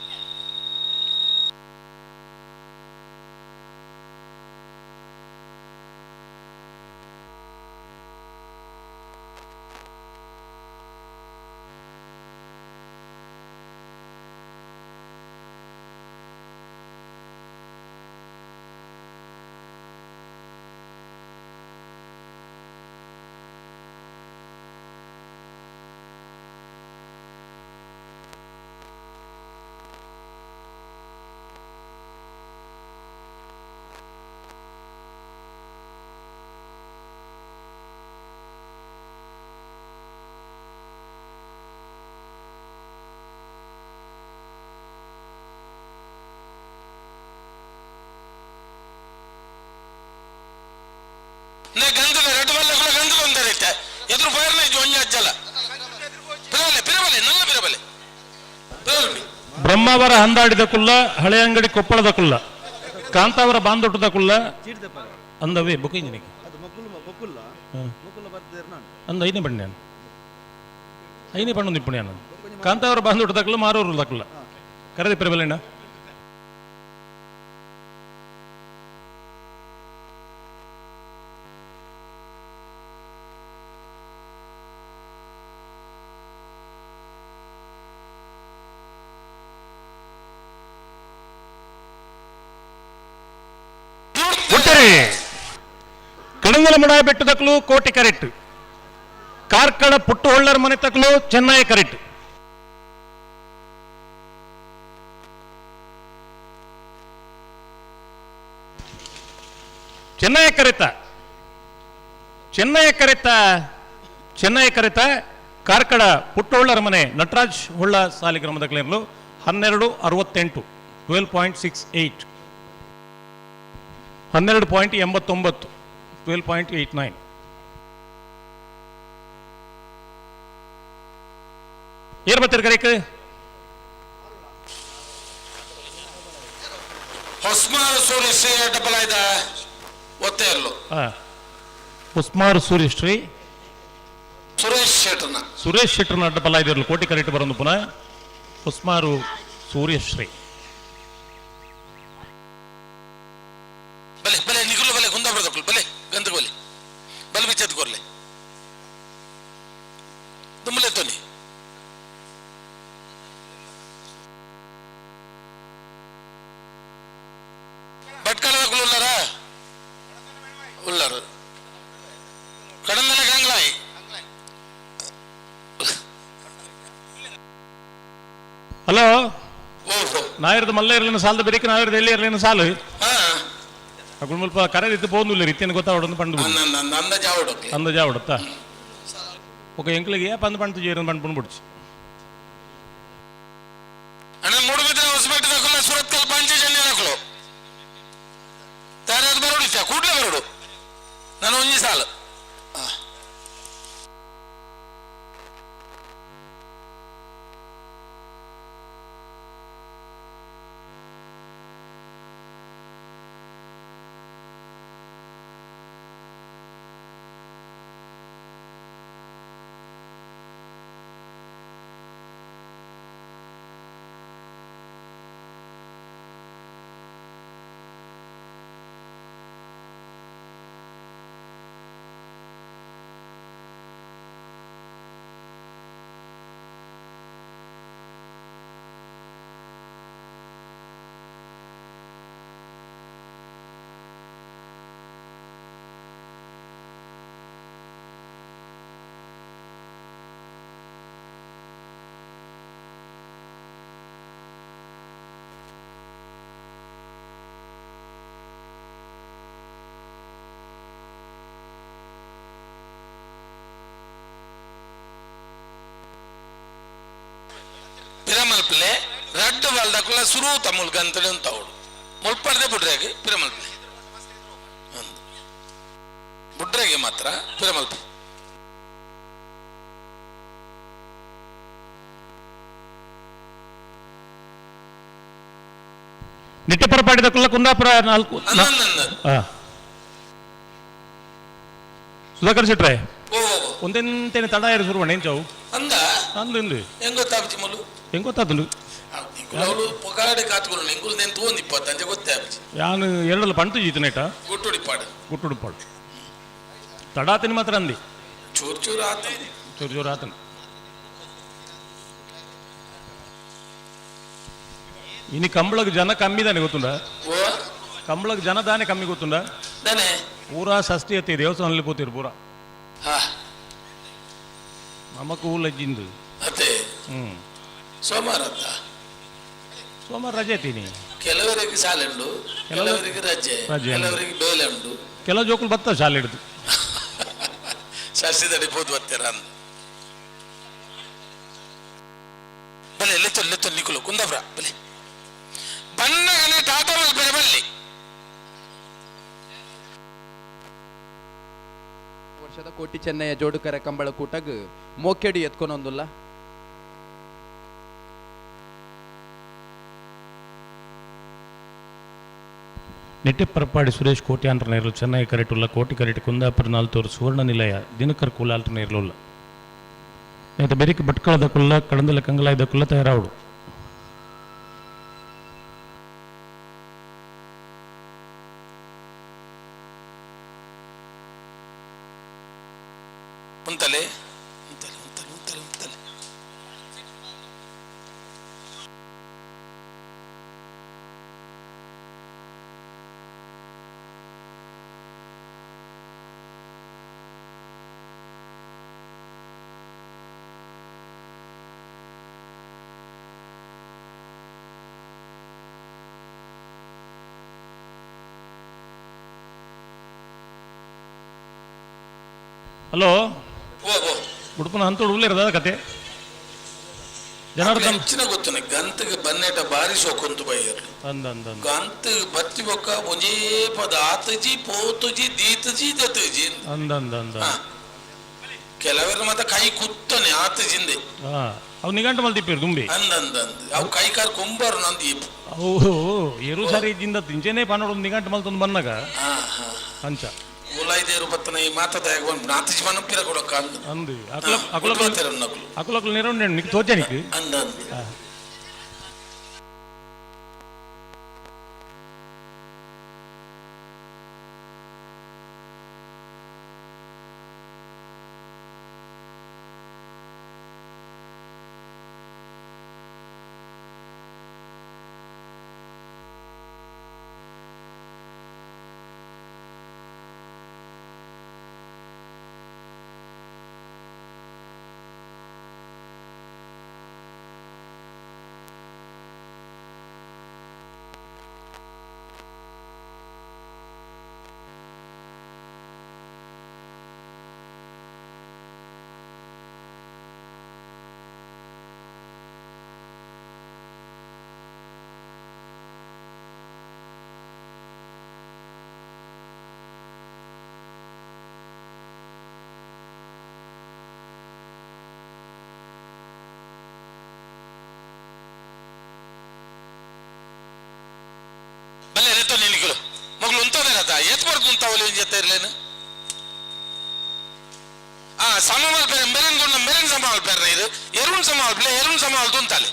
నే ಗಂಧದ ರೆಡ್ ಬಲ್ಲ ಕೂಡ ಗಂಧದ ಒಂದರೈತೆ ಎದುರು ಫೈರ್ನ ಇದ್ದು ಒಂಜಿ ಅಜ್ಜಲ್ಲ ಬಿರಬಲೆ ಬಿರಬಲೆ ನಲ್ಲ ಬಿರಬಲೆ ಬಿರಬಲೆ. ಬ್ರಹ್ಮಾವರ ಹಂದಾಡಿದ ಕುಲ್ಲ ಹಳೆ ಅಂಗಡಿ ಕೊಪ್ಪಳದ ಕುಲ್ಲ ಕಾಂತಾವರ ಬಾಂದೊಟ್ಟದ ಕುಲ್ಲ ಅಂದವೇ ಬುಕ್ ಇಂಜಿನಿಗೆ ಅಂದ ಐನೇ ಬಣ್ಣ ನಾನು ಐನೇ ಬಣ್ಣ ನಿಪ್ಪುಣಿ ನಾನು ಕಾಂತಾವರ ಬಾಂದೊಟ್ಟದ ಕುಲ್ಲ ಮಾರೂರು ದಕ್ಕುಲ್ಲ ಕರೆದಿ ಪ್ರಬಲಣ್ಣ ಕಡಂಗಲ ಮುಡಾಯ ಬೆಟ್ಟದಕ್ಲು ಕೋಟೆ ಕರೆಕ್ಟ್, ಕಾರ್ಕಳ ಪುಟ್ಟುಹೊಳ್ಳರ ಮನೆ ತಕ್ಲು ಚೆನ್ನೈ ಕರೆಕ್ಟ್. ಚೆನ್ನೈ ಕರೆತ ಚೆನ್ನೈ ಕರೆತ ಚೆನ್ನೈ ಕರೆತ ಕಾರ್ಕಳ ಪುಟ್ಟುಹೊಳ್ಳರ ಮನೆ ನಟರಾಜ್ ಹೊಳ್ಳ ಸಾಲಿಗ್ರಾಮದ ಕ್ಲೇರ್ಲು 12.68 12.68 12.89 12.89. ಏರ್ ಬರ್ತೀರಿ ಕರೆಕ್? ಹೊಸ್ಮಾರ ಸೂರ್ಯ ಡಬಲ್ ಆಯ್ದ ಒತ್ತೆ ಅಲ್ಲೋ. ಉಸ್ಮಾರ್ ಸೂರ್ಯಶ್ರೀ ಸುರೇಶ್ ಶೆಟ್ಟರ್ನ ಸುರೇಶ್ ಶೆಟ್ಟರ್ನ ಅಡ್ಡ ಪಲ್ಲ ಇದಿರಲು ಕೋಟಿ ಕರೆಟ್ ಬರೋದು ಪುನಃ ಉಸ್ಮಾರು ಸೂರ್ಯಶ್ರೀ. ಬಲೆ ಬಲೆ ನಿಗುಲು ಬಲೆ ಕುಂದಾಪುರದಕ್ಕಲು ಬಲೆ ಗಂಧకు ಬಲೆ ಬಲೆ ಬಿಚ್ಚದ್ ಕೊರ್ಲೆ ದುಮ್ಮಲೆ ತೋನಿ ಭಟ್ಕಳದಕ್ಕಲು ಉಳ್ಳಾರ ಉಳ್ಳಾರು ಕಡಂದನ ಗಂಗ್ಲಾಯಿ. ಹಲೋ. ಓಹೋ. ನಾಯರ್ದ ಮಲ್ಲ ಇರಲಿನ ಸಾಲದ ಬೆರಿಕೆ ನಾಯರ್ದ ಎಲ್ಲಿ ಇರಲಿನ ಸಾಲು. ಹಾ. ಅಕುಲ್ ಮುಲ್ಪ ಕರೆದಿತ್ತು ಪೋಂದುಲ್ಲ ರೀತಿಯನ್ನು ಗೊತ್ತಾವಡೊಂದು ಪಂಡು. ಅಂದಾಜ್ ಆವಡಕ್ಕೆ. ಅಂದಾಜ್ ಆವಡತ್ತಾ ఒక ಎಂಕ್ಲಿಗೆ ಏ ಪಂದ್ ಪಂಡು ಜೇರನ್ ಪಂಡು ಪುಂಡು ಬಿಡ್ಚಿ. ಅಣ್ಣ ಮೂಡುಬಿದ್ರೆ ಹೊಸಪೇಟೆ ದಾಖಲ ಸುರತ್ಕಲ್ ಪಂಚಜನ್ಯ ದಾಖಲು ತಾರಾದ್ ಬರೋಡು ಇತ್ತ ಕೂಡ್ಲೆ ಬರೋಡು ನಾನು ಒಂಜಿ ಸಾಲು. ಪಿರಮಲ್ಪಲೆ ರಡ್ಡು ಬಾಲ್ದಕುಲ ಸುರು ತಮುಲ್ ಗಂತಡೆ ఉంటావుడు ಮುಲ್ಪಡ್ದೆ ಬುಡ್ರೆಗೆ ಪಿರಮಲ್ಪಲೆ ಒಂದು ಬುಡ್ರೆಗೆ ಮಾತ್ರ ಪಿರಮಲ್ಪೆ. ನಿಟ್ಟೆಪರಪಾಡಿದ ಕುಲ್ಲ ಕುಂದಾಪುರ ನಾಲ್ಕು. ಸುಧಾಕರ್ ಶೆಟ್ರೆ. ಓ. ಒಂದೆಂತೇನೆ ತಡ ಇರು ಶುರು ಮಾಡಿ ಎಂಚವು. ಅಂದ. ಅಂದು ಇಂದು. ಹೆಂಗ್ ಗೊತ್ತಾಗ್ತಿ ಮುಲು? ಹೆಂಗ್ ಗೊತ್ತಾತುಂಡು? ಅವಳು ಪೊಗಾಡೆ ಕಾತ್ಕೊಳ್ಳಿ ಎಂಗುಲು ನೆನ್ ತೋಂದು ಇಪ್ಪತ್ತು ಅಂಚೆ ಗೊತ್ತೇ ಆಪುಜಿ. ಯಾನು ಎರಡಲ್ಲ ಪಂಟು ಜೀತನೇಟ. ಗುಟ್ಟುಡಿಪಾಡು. ಗುಟ್ಟುಡುಪಾಡು ತಡಾತಿನ ಮಾತ್ರ ಅಂದಿ. ಚೂರು ಚೂರು ಆತ. ಚೂರು ಚೂರು ಆತನ. ಇನಿ ಕಂಬಳಗ್ ಜನ ಕಮ್ಮಿದಾನೆ ಗೊತ್ತುಂಡ? ಓ. ಕಂಬಳಗ್ ಜನ ದಾನೆ ಕಮ್ಮಿ ಗೊತ್ತುಂಡ? ದಾನೆ. ಪೂರಾ ಷಷ್ಠಿ ಅತ್ತಿ ದೇವಸ್ಥಾನದಲ್ಲಿ ಪೋತಿರು ಪೂರಾ. ಹಾ. ನಮಕ್ ಊಲಜ್ಜಿಂದು. ಅತ್ತೆ. ಹ್ಮ್. ಸೋಮವಾರ ಅತ್ತ. ಸೋಮವಾರ ರಜೆ ಅತ್ತೀನಿ. ಕೆಲವರಿಗೆ ಶಾಲೆ ಉಂಟು, ಕೆಲವರಿಗೆ ರಜೆ, ರಜೆ. ಕೆಲವರಿಗೆ ಬೇಲೆ ಉಂಟು. ಕೆಲವು ಜೋಕುಲು ಬತ್ತ ಶಾಲೆ ಹಿಡಿದು. ಷಷ್ಠಿದಡಿ ಪೋದು ಬರ್ತೀರ ಅಂದ. ಬಲೆ ಲೆತ್ತು ಲೆತ್ತು ನಿಕುಲು ಕುಂದಾಪುರ ಬಲೆ ಬಣ್ಣಗನೆ ಟಾಟಾ ಮಲ್ಪೆರೆ ಬಲ್ಲಿ. ವರ್ಷದ ಕೋಟಿ ಚೆನ್ನಯ್ಯ ಜೋಡುಕರೆ ಕಂಬಳ ಕೂಟಗ್ ಮೋಕೆಡಿ ಎತ್ಕೊನೊಂದುಲ್ಲ. ನಿಟ್ಟೆಪರಪಾಡಿ ಸುರೇಶ್ ಕೋಟ್ಯಾಂತರ ನೇರಲು ಚೆನ್ನೈ ಕರೆಟುಲ್ಲ ಕೋಟಿ ಕರೆಟ್ ಕುಂದಾಪುರ ನಾಲ್ತೂರು ಸುವರ್ಣ ನಿಲಯ ದಿನಕರ್ ಕೂಲಾಲ್ಟು ನೇರಲುಲ್ಲ ನೇತ ಬೆರಿಕ್ ಭಟ್ಕಳದ ಕುಲ್ಲ ಕಡಂದಲ ಕಂಗಲಾಯದ ಕುಲ್ಲ ತಯಾರಾವಡು. ಉಂತಲೆ ಉಂತಲೆ ಉಂತಲೆ ಉಂತಲೆ ಉಂತಲೆ. ಹಲೋ. ಓ ಓ. ಉಡುಪನ ಹಂತೋಡು ಉಳ್ಳೇರದ ಕತೆ ಜನಾರ್ದನ್. ಹೆಚ್ಚಿನ ಗೊತ್ತು ಗಂತಗೆ ಬನ್ನೇಟ ಬಾರಿ ಸೋಕೊಂತು ಬೈಯರ್ಲು. ಅಂದ ಅಂದ ಅಂದ. ಗಂತಗೆ ಬತ್ತಿ ಬೊಕ್ಕ ಒಂಜೇ ಪದ ಆತಜಿ ಪೋತುಜಿ ದೀತಜಿ ದತಜಿ. ಅಂದ ಅಂದ ಅಂದ. ಕೆಲವರು ಮತ್ತೆ ಕೈ ಕುತ್ತನೆ ಆತಜಿಂದೆ. ಹಾ ಅವು ನಿಘಂಟು ಮಲ್ತಿಪ್ಪಿರು ದುಂಬಿ. ಅಂದ ಅಂದ ಅಂದ ಅವು ಕೈ ಕಾರ್ ಕೊಂಬಾರು ನಂದು ಇಪ್ಪು. ಅವು ಎರು ಸಾರಿ ಇದ್ದಿಂದ ತಿಂಚೆನೆ ಪಾನೋಡು ನಿಘಂಟು ಮಲ್ತೊಂದು ಬನ್ನಗ. ಹಾ ಹಾ. ಅಂಚ. ಮುಲೈದೇರು ಬತ್ತನ ಈ ಮಾತದ ನಾತಿಜ್ ಮನಪಿರ ಕೊಡಕ್ಕ ಅಂದು ಅಂದು ಅಕುಲ ಅಕುಲ ನಕುಲು ಅಕುಲಕುಲು ನಿರೊಂಡೆ ನಿಕ್ ತೋಜನಿಕ್ ಅಂದ ಅಂದು ಬಲ್ಲೆ ರೆತ್ತೋ ನಿಲ್ಲಿಗಳು ಮಗಳು ಉಂತೋದೇನದ ಏತ್ ಬರ್ದು ಉಂತಾವಲಿ ಜೊತೆ ಇರ್ಲೇನು ಆ ಸಮ ಮಲ್ಪೆ ಮೆರೆನ್ ಗುಂಡ ಮೆರೆನ್ ಸಮ ಮಲ್ಪೆರ್ನ ಇದು ಎರುಣ್ ಸಮ ಮಲ್ಪಲೆ ಎರುಣ್ ಸಮ ಮಲ್ತು ಉಂತಾಲೆ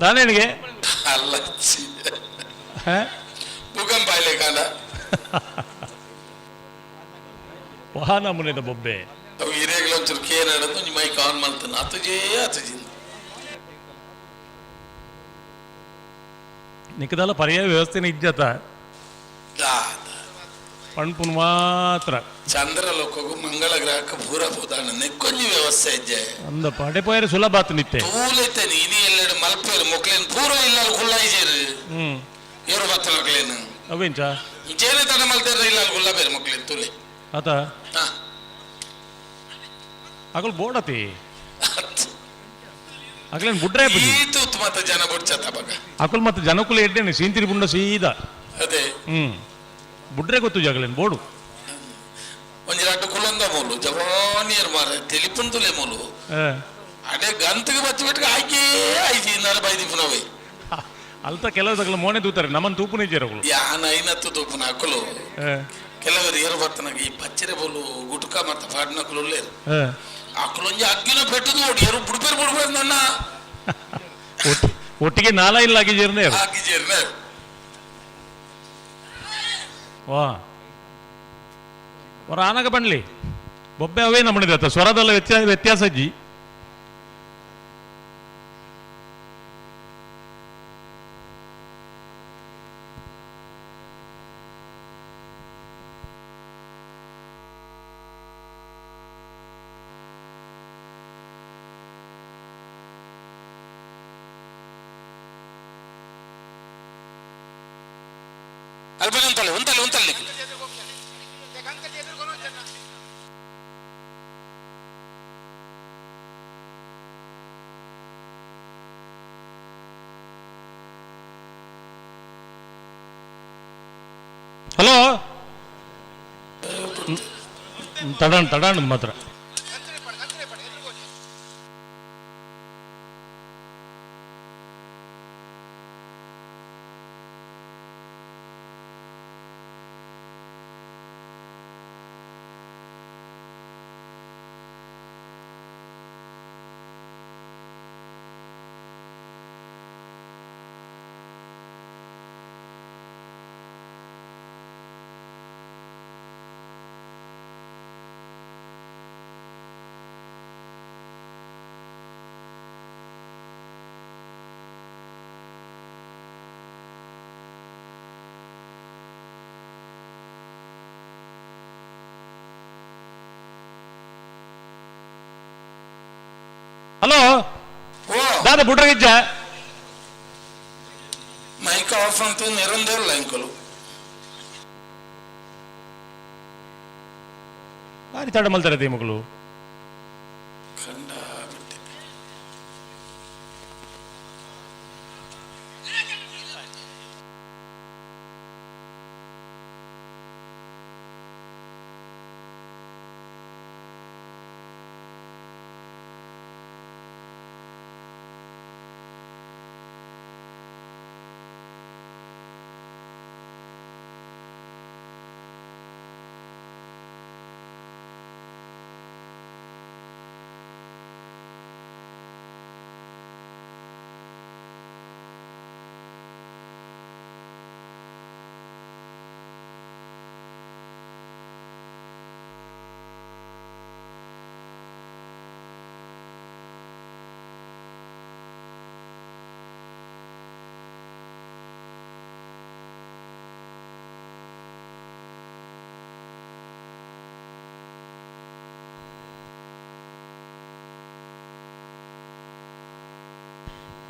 ದಾನೇನಿಗೆ ಅಲ್ಲ ಭೂಕಂಪ ಆಯ್ಲೆ ಕಾಂಡ ವಾಹನ ಮುನಿದ ಬೊಬ್ಬೆ ಅವು ಹಿರಿಯಗಳು ಒಂಚೂರು ಕೇರ್ ಹಿಡಿದು ನಿಮ್ಮ ಮೈಕ್ ಆನ್ ಮಾಡ್ತಾನೆ ಅತುಜೇ ಅತುಜಿ ನಿಕ್ಕದಲ್ಲ ಪರ್ಯಾಯ ವ್ಯವಸ್ಥೆನ ಇಜ್ಜತ ಪಣ್ಪುನ್ ಮಾತ್ರ ಚಂದ್ರ ಲೋಕಗೂ ಮಂಗಳ ಗ್ರಹಕ್ಕೆ ಪೂರ ಪೂದಾಣ ನೆಕ್ಕೊಂಜಿ ವ್ಯವಸ್ಥೆ ಇಜ್ಜೆ ಅಂದ ಪಡೆ ಪೋಯರೆ ಸುಲಭ ಆತು ನಿತ್ತೆ ತೂಲೈತೆ ಇನಿ ಎಲ್ಲೆಡು ಮಲ್ಪೇರು ಮೊಕ್ಲೇನು ಪೂರ ಇಲ್ಲ ಕುಲ್ಲಾಯಿಜೇರು ಹ್ಮ್ ಏರು ಬತ್ತ ಮಕ್ಳೇನು ಅವೇಂಚ ಜೇನೆ ತಡ ಮಲ್ತೇರ ಇಲ್ಲ ಗುಲ್ಲ ಬೇರೆ ಮಕ್ಳೇನು ತೂಲೆ ಆತ ಹಾ ಅಗಲ್ ಬೋಡತಿ ಅಗಲೇನ್ ಬುಡ್ರೆ ಬುಜಿ ಈತು ಮತ್ತ ಜನ ಬುಡ್ಚತ್ತ ಬಗ ಅಕುಲ್ ಮತ್ತೆ ಜನಕುಲ ಎಡ್ಡೇನೆ ಸೀಂತಿರಿ ಬುಂಡ ಸೀದಾ ಅದೇ ಹ್ಮ್ ಬುಡ್ರೆ ಗೊತ್ತು ಜಗಲೇನ್ ಬೋಡು ಒಂಜಿ ರಡ್ಡು ಕುಲಂದ ಮೂಲು ಜವಾನಿಯರ್ ಮಾರ ತೆಲಿಪುನ್ ತುಲೆ ಮೂಲು ಅಡೆ ಗಂತಿಗೆ ಬಚ್ಚಿ ಬಿಟ್ಟು ಆಯ್ಕೆ ಆಯ್ತು ಇನ್ನಾರ ಬೈದಿ ಪುನವೇ ಅಲ್ತ ಕೆಲವು ಸಗಲ ಮೋನೆ ತೂತಾರೆ ನಮ್ಮನ್ ತೂಪುನೇ ಜೇರಗಳು ಯಾನ ಐನತ್ತು ತೂಪುನ ಅಕುಲು ಕೆಲವರು ಏರು ಬರ್ತನಾಗ ಈ ಪಚ್ಚರೆ ಬೋಲು ಗುಟ್ಕ ಮತ್ತೆ ಫಾಡ್ನಕುಲು ಉಳ್ಳೇರು ಅಕುಲೊಂಜಿ ಅಗ್ಗಿನ ಪೆಟ್ಟು ನೋಡಿ ಏರು ಬುಡ್ಪೇರು ಬುಡ್ಪೇರು ನನ್ನ ಒಟ್ಟಿಗೆ ನಾಲ ಇಲ್ಲ ಆಗಿಜೇರ್ನೆ ಆಗಿಜೇರ್ನ ವಾ ಹೊರ ಆನಾಗ ಬಣ್ಲಿ ಬೊಬ್ಬೆ ಅವೇ ನಮ್ಮನಿದ ಸ್ವರದಲ್ಲ ವ್ಯತ್ಯಾಸ ವ್ಯತ್ಯಾಸ ಅಜ್ಜಿ ಅಲ್ಪ ಉಂತಲೆ ಉಂತಲೆ ಉಂತಲೆ ಹಲೋ ತಡಾಣ್ ತಡಾಣ್ ಮಾತ್ರ ಹಲೋ ದಾದ ಬುಡ್ರಗಿಜ್ಜ ಮೈಕ್ ಆಫ್ ಅಂತ ನೆರಂದೇವಲ್ಲ ಇಂಕಲು ಭಾರಿ ತಡ ಮಲ್ತಾರೆ ಮಗಳು ಕಂಡ ಬಿಟ್ಟೆ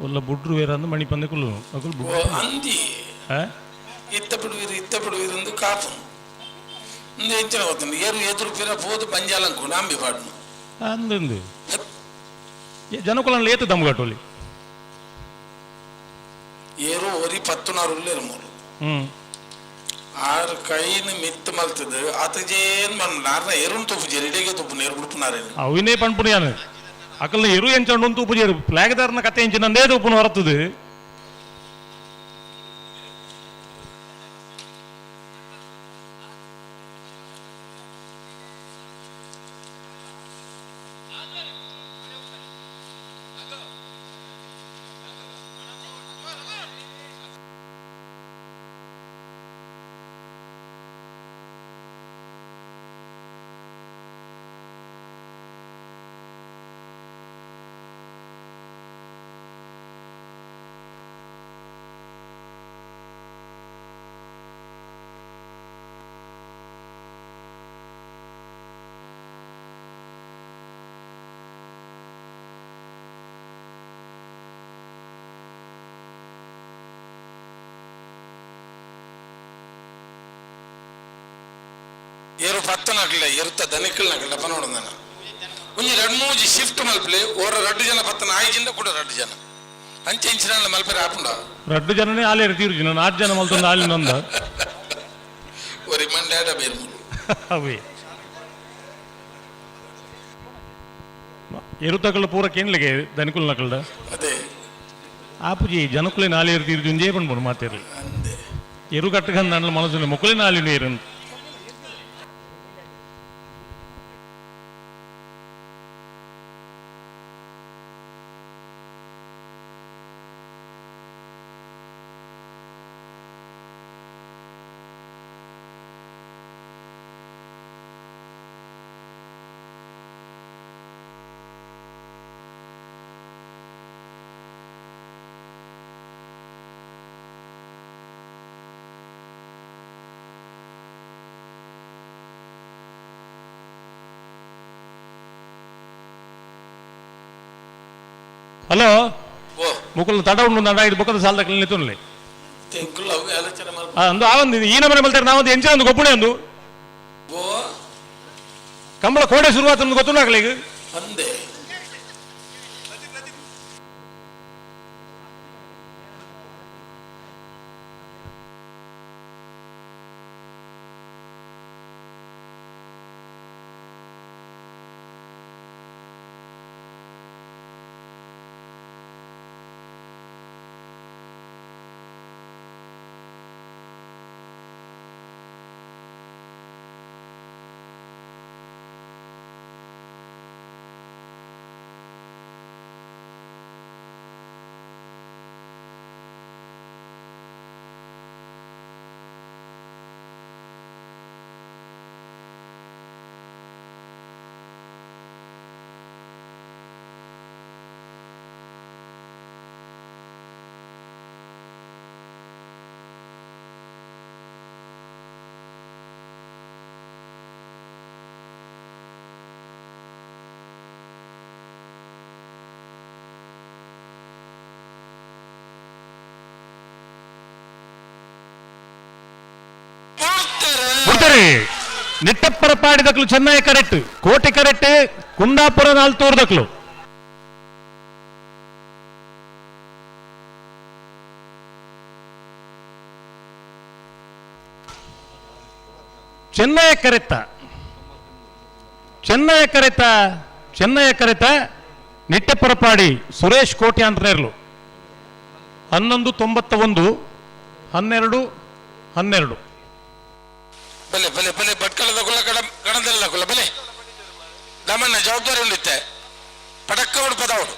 ಒಲ್ಲ ಬುಡ್ರು ವೇರ ಅಂದ್ ಮಣಿಪಂದೆ ಕುಲ್ಲು ಅಕುಲು ಓ ಬುಡ್ರು ಅಂದಿ. ಆ? ಇತ್ತ ಬಿಡುವಿರು ಇತ್ತ ಬಿಡುವಿರು ಎಂದು ಕಾಪು ಇಂದು ಎಂಚಿನ ಗೊತ್ತುಂಡು ಏರು ಎದುರು ಪಿರ ಪೋದು ಬಂಜಾಲಂಕು ಅಂಬಿ ಪಾಡ್ನು. ಅಂದಂದು ಜನಕುಲನ್ ಏತು ದಮ್ಗಟ್ಟೋಲಿ. ಏರು ಒರಿ ಪತ್ತುನಾರು ಉಲ್ಲೇರು ಮೂರು. ಹ್ಮ್. ಆರು ಕೈನ ಮಿತ್ತು ಮಲ್ತದ ಆತಜೇನ್ ಮನ್ ನಾರ್ನ ಎರುನ್ ತುಪ್ಪು ಜರಿಡೆಗೆ ತುಪ್ಪು ನೇರು ಬಿಡ್ಪುನಾರೇನು. ಅವಿನೇ ಪಣ್ಪುನಿಯಾನು ಅಕಲ್ನ ಎರು ಎಂಚಂಡು ಒಂದು ತುಪ್ಪು ಜೇರು ಫ್ಲಾಗ್ದಾರನ ಕತೆ ಎಂಚಿನಂದೇ ತುಪ್ಪುನ ಹೊರತದು. ಏರು ಪತ್ತನಾಗ್ಲ ಎರುತ್ತ ದನಿಕಲ್ನಾಗ್ಲ ಪನೋಡಂದನ ಒಂಜಿ ರಡ್ ಮೂಜಿ ಶಿಫ್ಟ್ ಮಲ್ಪಲೆ ಓರ ರಡ್ಡು ಜನ ಪತ್ತನ ಆಯ್ಜಿಂದ ಕೂಡ ರಡ್ಡು ಜನ ಅಂಚೆ ಇಂಚಿನ ಮಲ್ಪರೆ ಆಪುಂಡ. ರಡ್ಡು ಜನನೇ ಆಲೇರು ತೀರುಜಿ ನಾನು ಆರು ಜನ ಮಲ್ತೊಂದು ಆಲಿನೊಂದ. ಒರಿ ಮಂಡ್ಯಾಡ ಬೇರು ಮೂಲು. ಅವೇ ಎರುತಕಲ್ಡ ಪೂರ ಕೇನ್ಲಿಗೆ ದನಿಕುಲ್ ನಕಲ್ಡ. ಅದೇ. ಆಪುಜಿ ಜನಕುಲೆ ನಾಲೇರು ತೀರುಜಿ ಒಂಜೇ ಪಣ್ಪುಂಡು ಮಾತೇರ್ಲಿ. ಅಂದೆ. ಎರು ಕಟ್ಟಕಂದ ಅಂಡ್ಲ ಮನಸ್ಸು ಮೊಕ್ಕಲೆ ನಾಲಿನ ಏರು. ಹಲೋ. ಓ. ಮುಕುಲ್ ತಡ ಉಂಡು ನಡ ಇದು ಬೊಕ್ಕದ ಸಾಲದ ನಿಂತುನ್ಲೆ. ತೆಂಕುಲ್ ಅವು ಆಲೋಚನೆ ಮಲ್ಪ. ಅಂದು ಆ ಒಂದು ಈ ನಮನೆ ಮಲ್ತಾರೆ ನಾವೊಂದು ಎಂಚ ಒಂದು ಗೊಪ್ಪುಣೆ ಒಂದು. ಓ. ಕಂಬಳ ಕೋಡೆ ಶುರುವಾತ ಒಂದು ಗೊತ್ತುಂಡಾಗಲಿ ಈಗ. ಅಂದೆ. ಬಿಡ್ತಾರೆ ನಿಟ್ಟಪ್ಪರ ಪಾಡಿದಕ್ಲು ಚೆನ್ನಾಗಿ ಕರೆಕ್ಟ್ ಕೋಟೆ ಕರೆಕ್ಟ್ ಕುಂದಾಪುರ ನಾಲ್ತೂರ್ದಕ್ಲು. ಚೆನ್ನಯ ಕರೆತ ಚೆನ್ನಯ ಕರೆತ ಚೆನ್ನಯ ಕರೆತ ನಿಟ್ಟೆಪರಪಾಡಿ ಸುರೇಶ್ ಕೋಟೆ ಅಂತನೇರ್ಲು 11.91 12 12. ಬಲೆ ಬಲೆ ಬಲೆ ಭಟ್ಕಳದ ಕುಲ ಕಡ ಕಣದಲ್ಲ ಕುಲ ಬಲೆ ದಮಣ್ಣ ಜವಾಬ್ದಾರಿ ಉಂಡಿತ್ತೆ ಪಟಕ್ಕ ಉಡುಪದವಡು.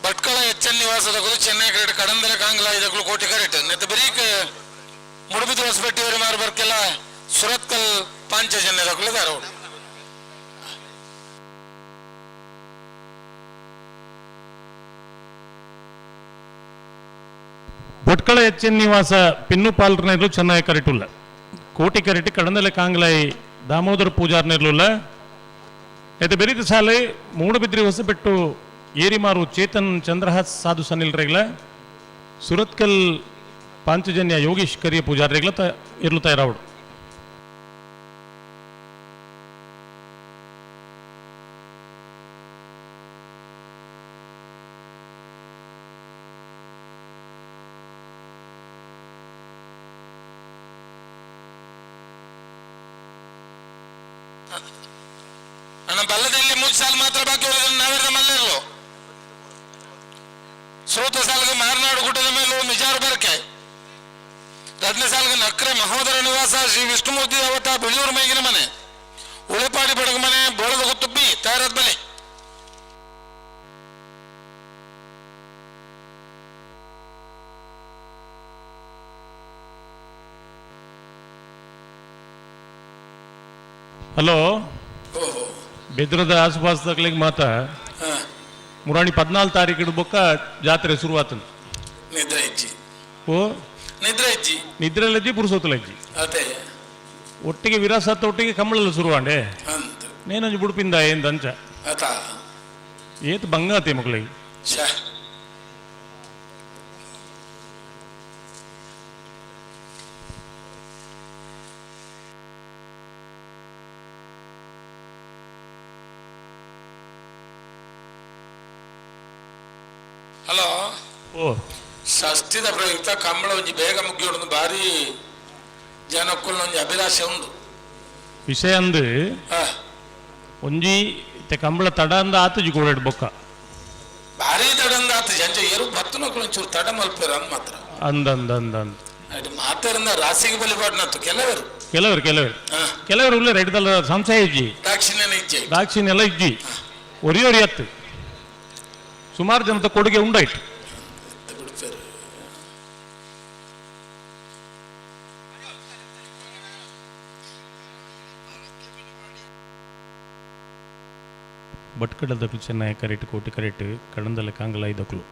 ಭಟ್ಕಳ ಎಚ್ ಎನ್ ನಿವಾಸದಗಳು ಚೆನ್ನೈ ಕರೆಕ್ಟ್ ಕಡಂದಲ ಕಾಂಗ್ಲ ಇದಕ್ಕೂ ಕೋಟಿ ಕರೆಕ್ಟ್ ನೆತ್ತ ಬರೀಕ್ ಮುಡುಬಿದ ಹೊಸಪೆಟ್ಟಿವರು ಮಾರು ಬರ್ಕೆಲ್ಲ ಸುರತ್ಕಲ್ ಪಾಂಚಜನ್ಯದಕ್ಕೂ ದಾರವಡು. ಭಟ್ಕಳ ಎಚ್ ಎನ್ ನಿವಾಸ ಪಿನ್ನು ಪಾಲ್ರನೇರ್ಲು ಚೆನ್ನಾಗಿ ಕರೆಟುಲ್ಲ ಕೋಟಿ ಕರೆಟ್ ಕಡಂದಲೆ ಕಾಂಗ್ಲಾಯಿ ದಾಮೋದರ ಪೂಜಾರ್ನೇರ್ಲುಲ್ಲ అయితే ಬೆರಿದ ಸಾಲೆ ಮೂಡಬಿದ್ರಿ ಹೊಸಬೆಟ್ಟು ಏರಿಮಾರು ಚೇತನ್ ಚಂದ್ರಹಾಸ್ ಸಾಧು ಸನಿಲ್ ರೇಗ್ಲ ಸುರತ್ಕಲ್ ಪಾಂಚಜನ್ಯ ಯೋಗೀಶ್ ಕರಿಯ ಪೂಜಾರ್ ರೇಗ್ಲ ಇರ್ಲು ತಯಾರಾವಡು. ಅಣ್ಣ ಬಲ್ಲದಲ್ಲಿ ಮೂರು ಸಾಲು ಮಾತ್ರ ಬಾಕಿ ಉಳಿದ್ರೆ ನಾವೆಲ್ಲ ಮಲ್ಲೆರ್ಲು ಶ್ರೋತ ಸಾಲಿಗೆ ಮಾರನಾಡು ಗುಡ್ಡದ ಮೇಲೂ ಮಿಜಾರು ಬರ್ಕೆ ಎರಡನೇ ಸಾಲಿಗೆ ನಕ್ರೆ ಮಹೋದರ ನಿವಾಸ ಶ್ರೀ ವಿಷ್ಣುಮೂರ್ತಿ ಅವತ ಬಿಳಿಯೂರು ಮೈಗಿನ ಮನೆ ಉಳಿಪಾಡಿ ಬಡಗ ಮನೆ ಬೋಳದ ಗುತ್ತುಬ್ಬಿ ತಯಾರಾದ ಬಲೆ. ಹಲೋ, ಬೆದ್ರದ ಆಸುಪಾಸು ಮಾತ ಮುರಾಣಿ 14 ತಾರೀಕು ಬೊಕ್ಕ ಜಾತ್ರೆ ಶುರುವಾತನ. ನಿದ್ರೆ ಇಜ್ಜಿ. ಓ ನಿದ್ರೆ ಇಜ್ಜಿ. ನಿದ್ರೆಲಜ್ಜಿ ಪುರುಸೋತಲಜ್ಜಿ ಅದೇ ಒಟ್ಟಿಗೆ ವಿರಾಸತ್ ಒಟ್ಟಿಗೆ ಕಂಬಳಲ್ಲ ಶುರುವಾಂಡೆ ಅಂತ ನೇನೊಂಜಿ ಬುಡುಪಿಂದ ಏಂದಂಚ ಆತ ಏತ್ ಬಂಗಾತೆ ಮಕ್ಕಳಿಗೆ. ಶ್ಯಾ. ಹಲೋ, ಓ ಷಷ್ಠಿದ ಪ್ರಯುಕ್ತ ಕಂಬಳ ಒಂಜಿ ಬೇಗ ಮುಗಿಯೋಡು ಭಾರಿ ಜನಕ್ಕುಲ್ ಒಂಜಿ ಅಭಿಲಾಷೆ ಉಂಡು. ವಿಷಯ ಅಂದು ಒಂಜಿ ಇತ್ತೆ ಕಂಬಳ ತಡ ಅಂದ ಆತುಜಿ ಕೂಡಾಡ್ ಬೊಕ್ಕ ಭಾರಿ ತಡ ಅಂದ ಆತು ಜಂಚ ಏರು ಬತ್ತು ನಕ್ಕಳು ಒಂಚೂರು ತಡ ಮಲ್ಪೇರು ಅಂದ್ ಮಾತ್ರ. ಅಂದ ಅಂದ ಅಂದ ಅಂದ ಅಯ್ತು ಮಾತಾರಿಂದ ರಾಸಿಗೆ ಬಲಿಪಾಡ್ನತ್ತು ಕೆಲವರು ಕೆಲವರು ಕೆಲವರು ಕೆಲವರು ಉಲ್ಲ ರೈಡ್ದಲ್ಲ ಸಂಶಯ ಇಜ್ಜಿ ದಾಕ್ಷಿಣ್ಯನ ಇಜ್ಜೆ ದಾಕ್ಷಿಣ್ಯ ಎಲ್ಲ ಇಜ್ಜಿ ಒರಿ ಒರಿ ಅತ್ತು ಸುಮಾರು ಜನದ ಕೊಡುಗೆ ಉಂಡಾಯ್ತು. ಭಟ್ಕಳ ದಕ್ಲು ಚೆನ್ನೈ ಕರೆಟ್ ಕೋಟಿ ಕರೆಟ್ ಕಡಂದಲ ಕಾಂಗಲಾಯಿ ದಕ್ಲು.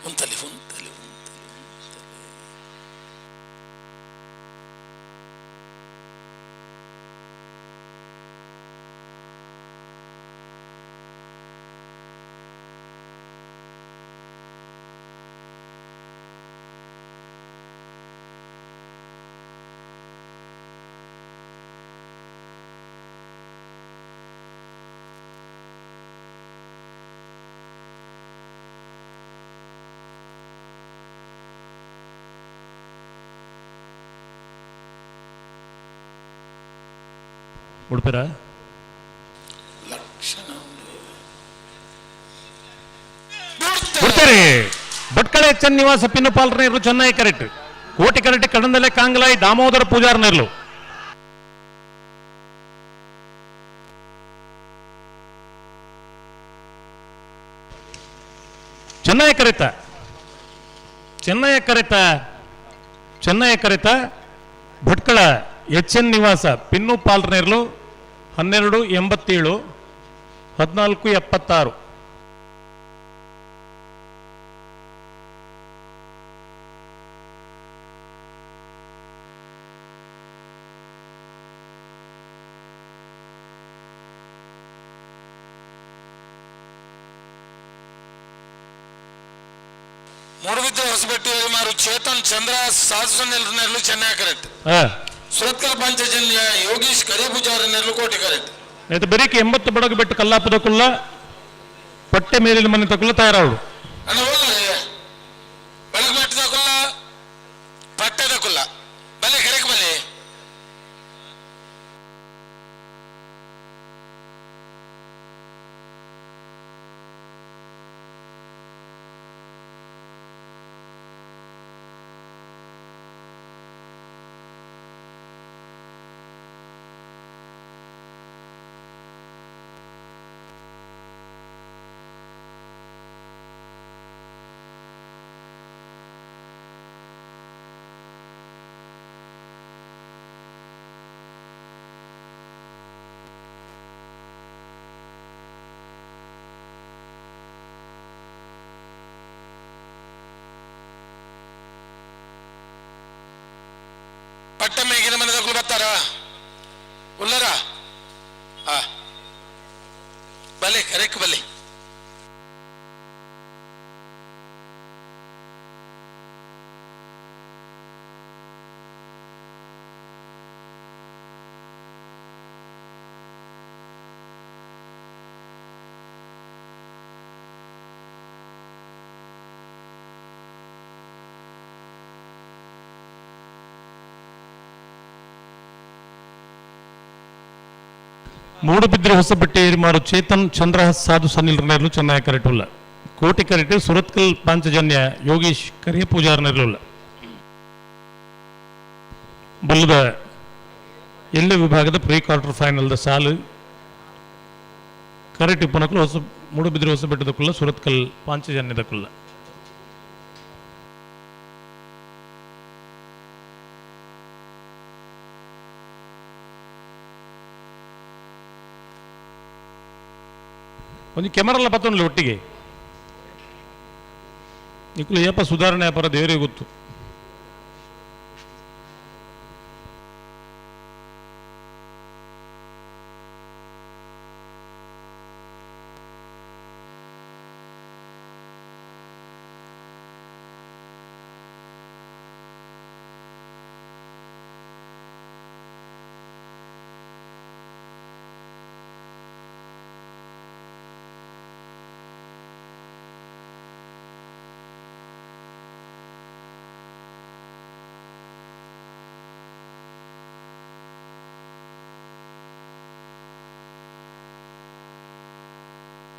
ಉಂತಲಿ ಉಂತಲಿ ಉಂತಲಿ. ಉಡುಪಿರ ಲಕ್ಷಣ ಬಿಡ್ತಾರೆ. ಭಟ್ಕಳ ಎಚ್ ಎನ್ ನಿವಾಸ ಪಿನ್ನುಪಾಲ್ರನೇರ್ಲು ಚೆನ್ನೈ ಕರೆಕ್ಟ್ ಕೋಟಿ ಕರೆಕ್ಟ್ ಕಡಂದಲೆ ಕಾಂಗ್ಲಾಯಿ ದಾಮೋದರ ಪೂಜಾರ್ನೇರ್ಲು. ಚೆನ್ನೈ ಕರೆತ ಚೆನ್ನೈ ಕರೆತ ಚೆನ್ನೈ ಕರೆತ ಭಟ್ಕಳ ಎಚ್ ಎನ್ ನಿವಾಸ ಪಿನ್ನುಪಾಲ್ರನೇರ್ಲು 1287 1476. ಮೂಡುಬಿದ್ರೆ ಹೊಸಬೆಟ್ಟು ಮಾರು ಚೇತನ್ ಚಂದ್ರ ಸಾಧು ನೆರಳು ಚೆನ್ನೈ ಕರೆಕ್ಟ್ ಸುರತ್ಕಲ್ ಪಂಚಜನ್ಯ ಯೋಗೀಶ್ ಕರಿಪೂಜಾರಿ ನೆರಳು ಕೋಟಿ ಕರೆಕ್ಟ್. అయితే ಬೆರಿಕೆ 80 ಬಡಗು ಬೆಟ್ಟು ಕಲ್ಲಾಪದ ಕುಲ್ಲ ಪಟ್ಟೆ ಮೇಲಿನ ಮನೆ ತಕುಲ್ಲ ತಯಾರಾವಡು. ಅಣ್ಣ ಹೋಗಲ್ಲ ಬೆಳಕು ಬೆಟ್ಟದ ಕುಲ್ಲ ಪಟ್ಟೆದ ಕುಲ್ಲ ಬಲೆ ಕೆರೆಕ್ ಬಲೆ. ಪಟ್ಟಮೇಗಿನ ಮನೆದಕ್ಕೂ ಬರ್ತಾರ ಉಲ್ಲರ ಆ ಬಲೆ ಕರೆಕ್ ಬಲೆ. ಮೂಡುಬಿದ್ರೆ ಹೊಸಬಟ್ಟೆ ಏರಿಮಾರು ಚೇತನ್ ಚಂದ್ರಹಸ್ ಸಾಧು ಸನಿಲ್ ನೆರಳು ಚೆನ್ನಾಗಿ ಕರೆಟುಲ್ಲ. ಕೋಟಿ ಕರೆಟು ಸುರತ್ಕಲ್ ಪಾಂಚಜನ್ಯ ಯೋಗೀಶ್ ಕರಿಯ ಪೂಜಾರ್ ನೆರಳುಲ್ಲ. ಬಲ್ಲದ ಎಲ್ಲ ವಿಭಾಗದ ಪ್ರೀ ಕ್ವಾರ್ಟರ್ ಫೈನಲ್ದ ಸಾಲು ಕರೆಟ್ ಇಪ್ಪನಕುಲು ಹೊಸ ಮೂಡುಬಿದ್ರೆ ಹೊಸಬೆಟ್ಟದಕ್ಕುಲ್ಲ ಸುರತ್ಕಲ್ ಪಾಂಚಜನ್ಯದಕ್ಕುಲ್ಲ. ಒಂದು ಕೆಮರಲ್ಲ ಪತ್ತೊಂಡ್ಲೆ ಒಟ್ಟಿಗೆ ನಿಕ್ಕುಲು ಏಪ ಸುಧಾರಣೆ ಅಪರ ದೇವರೇ ಗೊತ್ತು.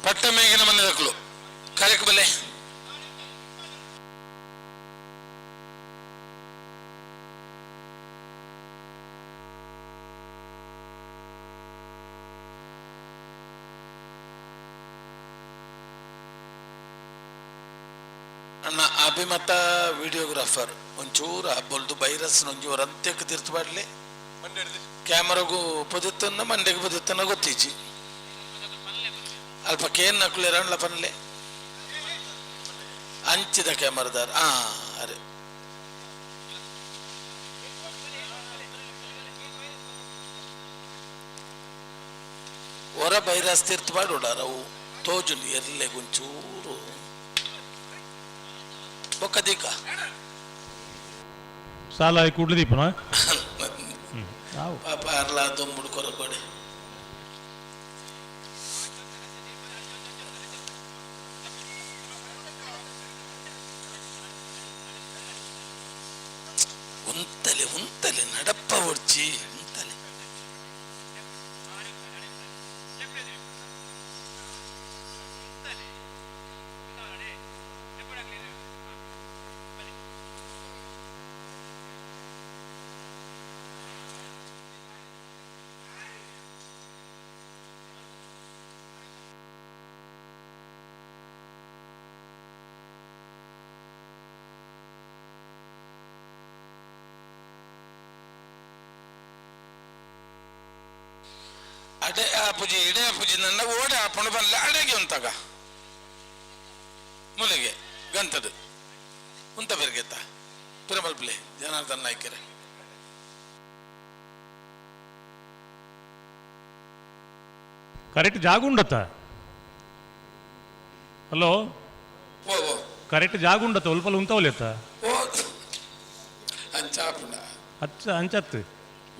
ಪಟ್ಟ ಮೇಗಿನ ಮನೆದಕ್ಕಲು ಕರೆಕ್ ಬಲೆ. ಅಣ್ಣ ಅಭಿಮತ ವಿಡಿಯೋಗ್ರಾಫರ್ ಒಂಚೂರು ಬೊಲ್ದು ಬೈರಸ್ ಒಂಚೂರು ಅಂತ್ಯಕ್ಕೆ ತಿರ್ತು ಬಾಡ್ಲಿ ಕ್ಯಾಮರಾಗೂ ಪೊದೆತ್ತನ್ನ ಮಂಡೆಗೆ ಪೊದೆತ್ತನ್ನ ಗೊತ್ತೀಚಿ ಅಲ್ಪ ಕೇನ್ ನಕುಲೇರಣ್ಣ ಪನ್ಲೆ ಅಂಚಿದ ಕ್ಯಾಮರದಾರ ಆ ಅರೆ ಹೊರ ಬೈರಾಸ್ ತೀರ್ತು ಬಾಡೋಡಾರ ಅವು ತೋಜುಂಡು ಎರ್ಲೆ ಒಂಚೂರು ಬೊಕ್ಕ ದೀಕ ಸಾಲ ಕೂಡ್ಲಿ ದೀಪನ ಪಾಪ ಅರ್ಲ ದೊಂಬುಡು ಕೊರಕೊಡೆ. ಉಂತಲೆ ಉಂತಲೆ ನಡಪ್ಪ ಒಡ್ಚಿ ಉಂತಲೆ. ಅಡೆ ಆಪುಜಿ ಇಡೆ ಆಪುಜಿ ನನ್ನ ಓಡೆ ಆಪುಣ ಬಲ್ಲ ಅಡೆಗೆ ಉಂತಾಗ ಮುಲೆಗೆ ಗಂತದು ಉಂತ ಬೆರ್ಗೆತ್ತ ಪಿರಮಲ್ಪ್ಲೆ ಜನಾರ್ದನ್ ನಾಯ್ಕರೆ. ಕರೆಕ್ಟ್ ಜಾಗ ಉಂಡತ್ತ? ಹಲೋ, ಓ ಓ ಕರೆಕ್ಟ್ ಜಾಗ ಉಂಡತ್ತ? ಒಲ್ಪಲ್ ಉಂತವಲೆತ್ತ? ಓ ಅಂಚಾಪುಣ ಅಚ್ಚ ಅಂಚತ್ತು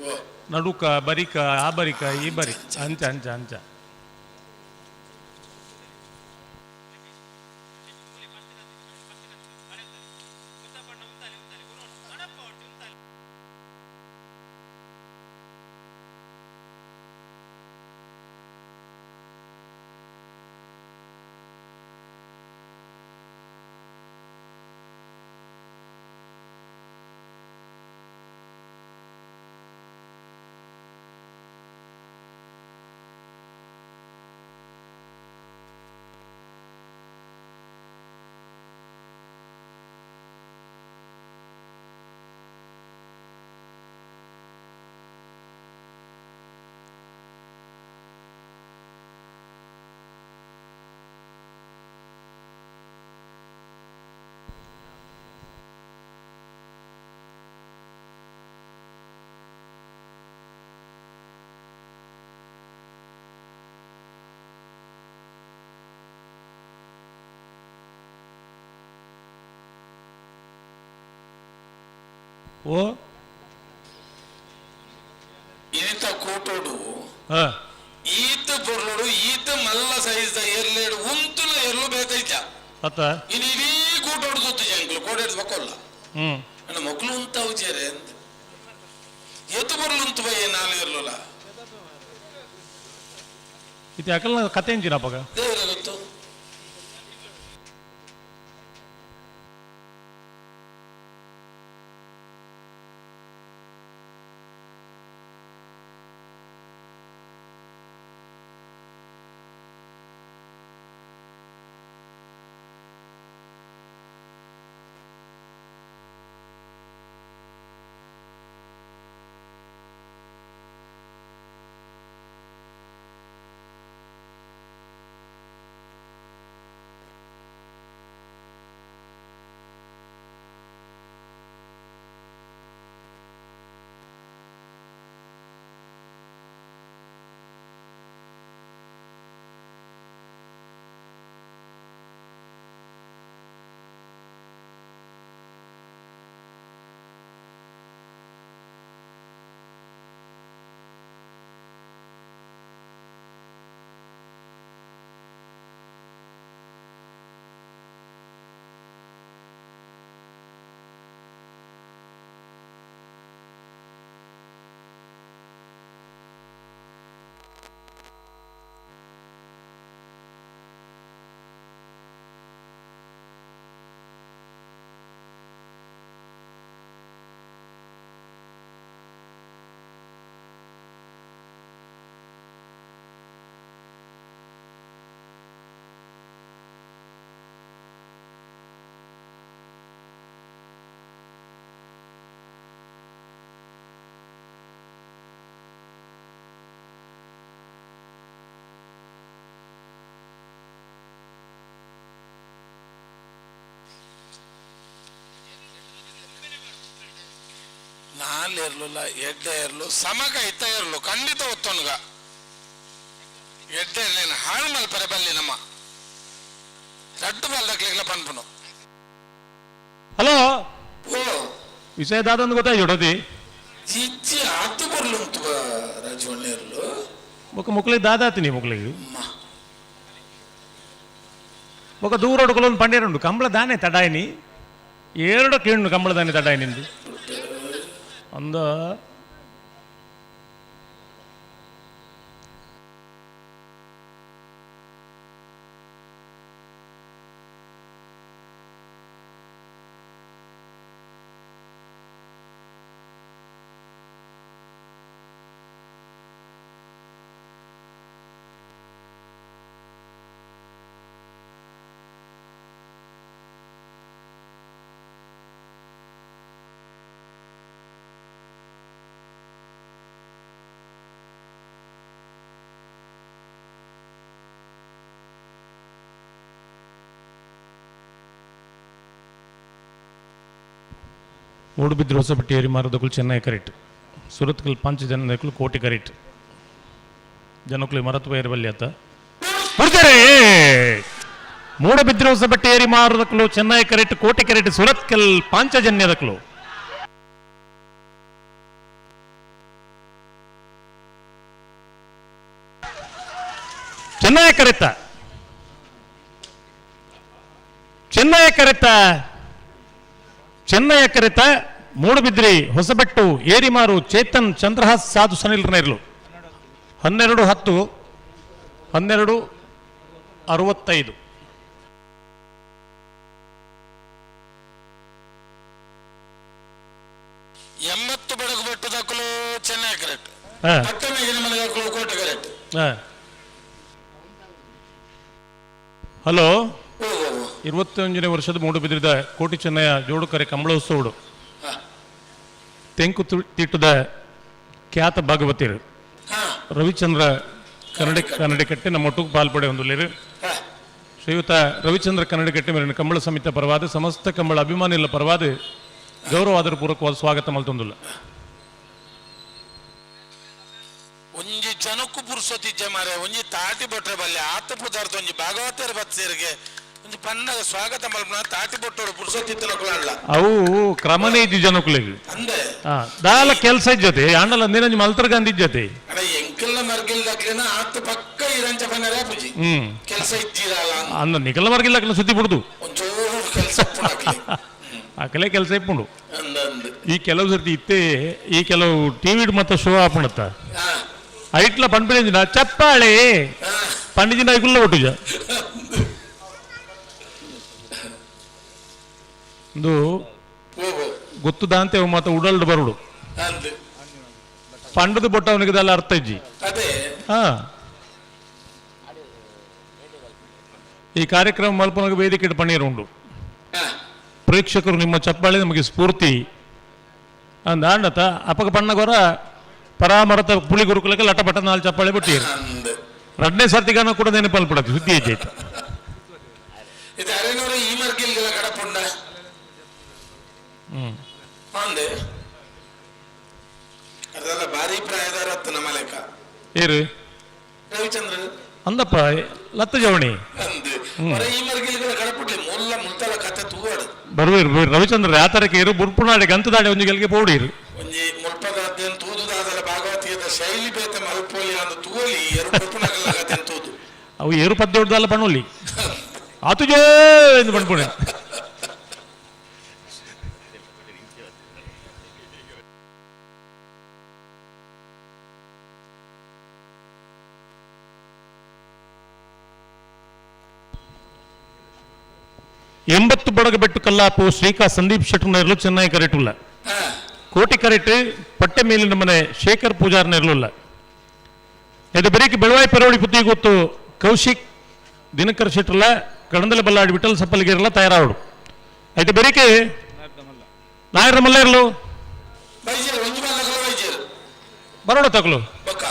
ಓ ನಡುಕ ಬರಿಕ ಆ ಬರಿಕ ಈ ಬರಿಕ ಅಂಚ ಅಂಚ ಅಂಚ. ಓ ಇನಿತ ಕೂಟೋಡು ಹಾ ಈತ ಪೊರ್ಲುಡು ಈತ ಮಲ್ಲ ಸೈಜ್ ಎರ್ಲೇಡು ಉಂತುಲ ಎರ್ಲು ಬೇತೈತ ಅತ್ತ ಇನ್ನು ಇಡೀ ಕೂಟೋಡು ಸುತ್ತು ಜಂಕ್ಲು ಕೋಡೇಡು ಬಕ್ಕೊಲ್ಲ ಹ್ಮ್ ನನ್ನ ಮಕ್ಕಳು ಉಂತಾವು ಚೇರೆ ಅಂತ ಎತ್ತು ಪೊರ್ಲು ಉಂತು ಬಯ್ಯ ನಾಲು ಎರ್ಲುಲ ಇದು ಯಾಕಲ್ಲ ಕತೆ ಎಂಜಿನ ಅಪ್ಪಗ ದೇವರ ಗೊತ್ತು. ನಾಲ್ ಇರ್ಲಿಲ್ಲ, ಎಡ್ಡೆ ಇರ್ಲು, ಸಮಗ ಇತ್ತ ಇರ್ಲು, ಖಂಡಿತ ಒತ್ತೊನ್ಗ ಎಡ್ಡೆ ಇರ್ಲೇನು ಹಾಳು ಮಲ್ಪರೆ ಬಲ್ಲಿ ನಮ್ಮ ರಡ್ಡು ಬಲ್ದಕ್ಲಿಗ್ಲ ಪನ್ಪುನು. ಹಲೋ ಓ ವಿಷಯ ದಾದಂದು ಗೊತ್ತಾಯ್ತು ಚಿಚ್ಚಿ ಆತು ಬರ್ಲು ಉಂಟು ರಾಜವಣ್ಣ ಇರ್ಲು ಬೊಕ ಮುಕ್ಲಿಗೆ ದಾದಾತೀನಿ ಮುಕ್ಲಿಗೆ ಬೊಕ ದೂರ ಹೊಡ್ಕೊಳ್ಳೊಂದು ಪಂಡ್ಯರುಂಡು ಕಂಬಳ ದಾನೆ ತಡಾಯಿನಿ ಏರಡ ಕೇಳು ಕಂಬಳ ದಾನೆ ತಡಾಯಿನಿಂದು ಅಂದ ಮೂಡುಬಿದ್ರೆ ಹೊಸಪಟ್ಟಿ ಏರಿ ಮಾರದಕ್ಕೂ ಚೆನ್ನೈ ಕರೆಕ್ಟ್, ಸುರತ್ಕಲ್ ಪಂಚ ಜನದಕ್ಕೂ ಕೋಟಿ ಕರೆಕ್ಟ್, ಜನಕ್ಕೂ ಮರತ್ವ ಏರಬಲ್ಲಿ ಆತ ಬರ್ತಾರೆ. ಮೂಡಬಿದ್ರೆ ಹೊಸಬಟ್ಟೆ ಏರಿ ಮಾರದಕ್ಕೂ ಚೆನ್ನೈ ಕರೆಕ್ಟ್, ಕೋಟಿ ಕರೆಕ್ಟ್, ಸುರತ್ಕಲ್ ಪಾಂಚಜನ್ಯದಕ್ಕೂ. ಚೆನ್ನೈ ಕರೆತ, ಚೆನ್ನೈ ಕರೆತ, ಚೆನ್ನೈಯ ಕರೆತ ಮೂಡುಬಿದ್ರಿ ಹೊಸಬೆಟ್ಟು ಏರಿಮಾರು ಚೇತನ್ ಚಂದ್ರಹಾಸ್ ಸಾಧು ಸನಿಲ್ ನೇರ್ಲು 12:10 12:65. 80 ಬೆಳಕು ಬೆಟ್ಟು ದಕ್ಕಲು ಚೆನ್ನೈ ಕರೆಕ್ಟ್, ಪಟ್ಟಣ ಮನೆ ಕೋಟೆ ಕರೆಕ್ಟ್. ಹಲೋ, 21ನೇ ವರ್ಷದ ಮೂಡುಬಿದ್ರಿದ ಕೋಟಿ ಚೆನ್ನಯ್ಯ ಜೋಡುಕರೆ ಕಂಬಳೋತ್ಸವಡು ತೆಂಕು ತಿಟ್ಟದ ಖ್ಯಾತ ಭಾಗವತಿರು ರವಿಚಂದ್ರ ಕನ್ನಡಿಕಟ್ಟೆ ನಮ್ಮ ಒಟ್ಟಿಗೆ ಪಾಲ್ಪಡೆ ಹೊಂದಲಿರು. ಶ್ರೀಯುತ ರವಿಚಂದ್ರ ಕನ್ನಡಿಕಟ್ಟೆ ಮೇಲಿನ ಕಂಬಳ ಸಮಿತಿ ಪರವಾದ ಸಮಸ್ತ ಕಂಬಳ ಅಭಿಮಾನಿಗಳ ಪರವಾದ ಗೌರವಾದರ ಪೂರ್ವಕವಾದ ಸ್ವಾಗತ ಮಲ್ತೊಂದುಲ್ಲ. ಒಂಜಿ ಜನಕ್ಕು ಪುರುಸೊತ್ತಿಜ್ಜೆ ಮಾರೆ, ಒಂಜಿ ತಾಟಿ ಬಟ್ರೆ ಬಲ್ಲೆ ಆತ ಪುದಾರ್ಥ ಒಂಜಿ ಭಾಗವತರ ಬತ್ಸೇರಿಗೆ ಒಂಜಿ ಪನ್ನಗ ಸ್ವಾಗತ ಮಲ್ಪನ ತಾಟಿ ಬೊಟ್ಟೋಡು ಪುರುಷೋತ್ತಿತ್ತನ ಕುಲಾಡ್ಲ ಅವು ಕ್ರಮನೇ ಇಜ್ಜಿ ಜನಕುಲೆಗ್ ಅಂದೆ ದಾಲ ಕೆಲಸ ಇಜ್ಜತೆ ಆಂಡಲ ನಿರಂಜಿ ಮಲ್ತರ್ ಗಾಂಧಿ ಇಜ್ಜತೆ ಅಡ ಎಂಕಲ್ನ ಮರ್ಗಿಲ್ ದಕ್ಲಿನ ಆತ್ ಪಕ್ಕ ಇರಂಚ ಪನ್ನರೇ ಪೂಜಿ ಕೆಲಸ ಇಜ್ಜಿರಲ್ಲ ಅಂದ ನಿಕಲ ಮರ್ಗಿಲ್ ಅಕ್ಲ ಸುದ್ದಿ ಬಿಡುದು ಒಂಚೂರು ಕೆಲಸ ಇಪ್ಪುಂಡು ಅಕಲೆ ಕೆಲಸ ಇಪ್ಪುಂಡು ಅಂದಂದು ಈ ಕೆಲವು ಸರ್ತಿ ಇತ್ತೆ ಈ ಕೆಲವು ಟಿವಿ ಮತ್ತೆ ಶೋ ಆಪುಣತ್ತ ಐಟ್ಲ ಪಂಪಿನ ಚಪ್ಪಾಳೆ ಪಂಡಿಜಿನ ಐಕುಲ್ಲ ಒಟ್ಟುಜ ಒಂದು ಗೊತ್ತುದಾಂತೆ ಮತ್ತೆ ಉಡಲ್ಡ್ ಬರುಡು ಅಂದು ಪಂಡದ ಬೊಟ್ಟ ಅವನಿಗೆ ಅದೆಲ್ಲ ಅರ್ಥ ಇಜ್ಜಿ ಅದೇ ಹಾ ಈ ಕಾರ್ಯಕ್ರಮ ಮಲ್ಪನಗ ವೇದಿಕೆ ಪನ್ನೀರು ಉಂಡು ಪ್ರೇಕ್ಷಕರು ನಿಮ್ಮ ಚಪ್ಪಾಳೆ ನಮಗೆ ಸ್ಫೂರ್ತಿ ಅಂದ ಅಂಡತ ಅಪಕ ಪಣ್ಣಗೊರ ಪರಾಮರತ ಪುಳಿ ಗುರುಕುಲಕ್ಕೆ ಲಟಪಟ ನಾಲ್ ಚಪ್ಪಾಳೆ ಬಿಟ್ಟಿರು ರಡ್ನೇ ಸರ್ತಿಗಾನ ಕೂಡ ನೆನಪಲ್ಪಡತ್ತೆ ಸುದ್ದಿ ಐತೆ ಇದು ಅರೆನೂರ ಈ ಮರ್ಗಿಲ್ಗೆಲ್ಲ ಕಡಪುಂಡ ಅಂದೆ ಅದೆಲ್ಲ ಭಾರಿ ಪ್ರಾಯದಾರ ಅತ್ತ ನಮ್ಮ ಲೆಕ್ಕ ಏರು ರವಿಚಂದ್ರ ಅಂದಪ್ಪ ಲತ್ತ ಜವಣಿ ಅಂದು ಹೊರ ಈ ಮರ್ಗಿಲ್ಗೆಲ್ಲ ಕಡಪುಡ್ಲಿ ಮುಲ್ಲ ಮುಲ್ತಲ ಕತೆ ತೂವಾಡು ಬರುವಿರು ರವಿಚಂದ್ರ ಯಾತರಕ್ಕೆ ಇರು ಬುರ್ಪುನಾಡೆ ಗಂತದಾಡೆ ಒಂದು ಗೆಲ್ಗೆ ಪೋಡಿರು ಒಂಜಿ ಮುಲ್ಪದ ಅಧ್ಯಯನ ತೂದುದಾದಲ ಭಾಗವತಿಯದ ಶೈಲಿ ಬೇತೆ ಮಲ್ಪೋಲಿ ಅಂದು ತೂವಲಿ ಎರಡು ಬುರ್ಪುನಾಗಲ ಕತೆ ತೂದು ಅವು ಏರು ಪದ್ಯ ಹೊಡ್ದಲ್ಲ ಪಣ್ಣೊಲ್ಲಿ ಆತುಜೋ ಎಂದು ಪಣ್ಪುಣೆ ಎಂಬತ್ತು ಬಡಗಬೆಟ್ಟು ಕಲ್ಲಾಪು ಶ್ರೀಕಾ ಸಂದೀಪ್ ಶೆಟ್ಟರ್ ಚೆನ್ನೈ ಕರೆಟುಲ್ಲ ಕೋಟಿ ಕರೆಟ್ ಪಟ್ಟೆ ಮೇಲಿನ ಮನೆ ಶೇಖರ್ ಪೂಜಾರ್ ನೆರಳುಲ್ಲ ಇದು ಬೆರೀಕಿ ಬೆಳವಾಯಿ ಪೆರೋಡಿ ಪುತ್ತಿ ಗೊತ್ತು ಕೌಶಿಕ್ ದಿನಕರ್ ಶೆಟ್ಟರ್ಲ ಕಡಂದಲ ಬಲ್ಲಾಡಿ ವಿಠಲ್ ಸಪ್ಪಲ್ಗಿರಲ್ಲ ತಯಾರಾವಡು అయితే ಬೆರೀಕೆ ನಾಯರ ಮಲ್ಲ ಇರಲು ಬೈಜೇರು ಒಂಜಿ ಮಲ್ಲಕಲ ಬೈಜೇರು ಬರೋಣ ತಕಲು ಬೊಕ್ಕ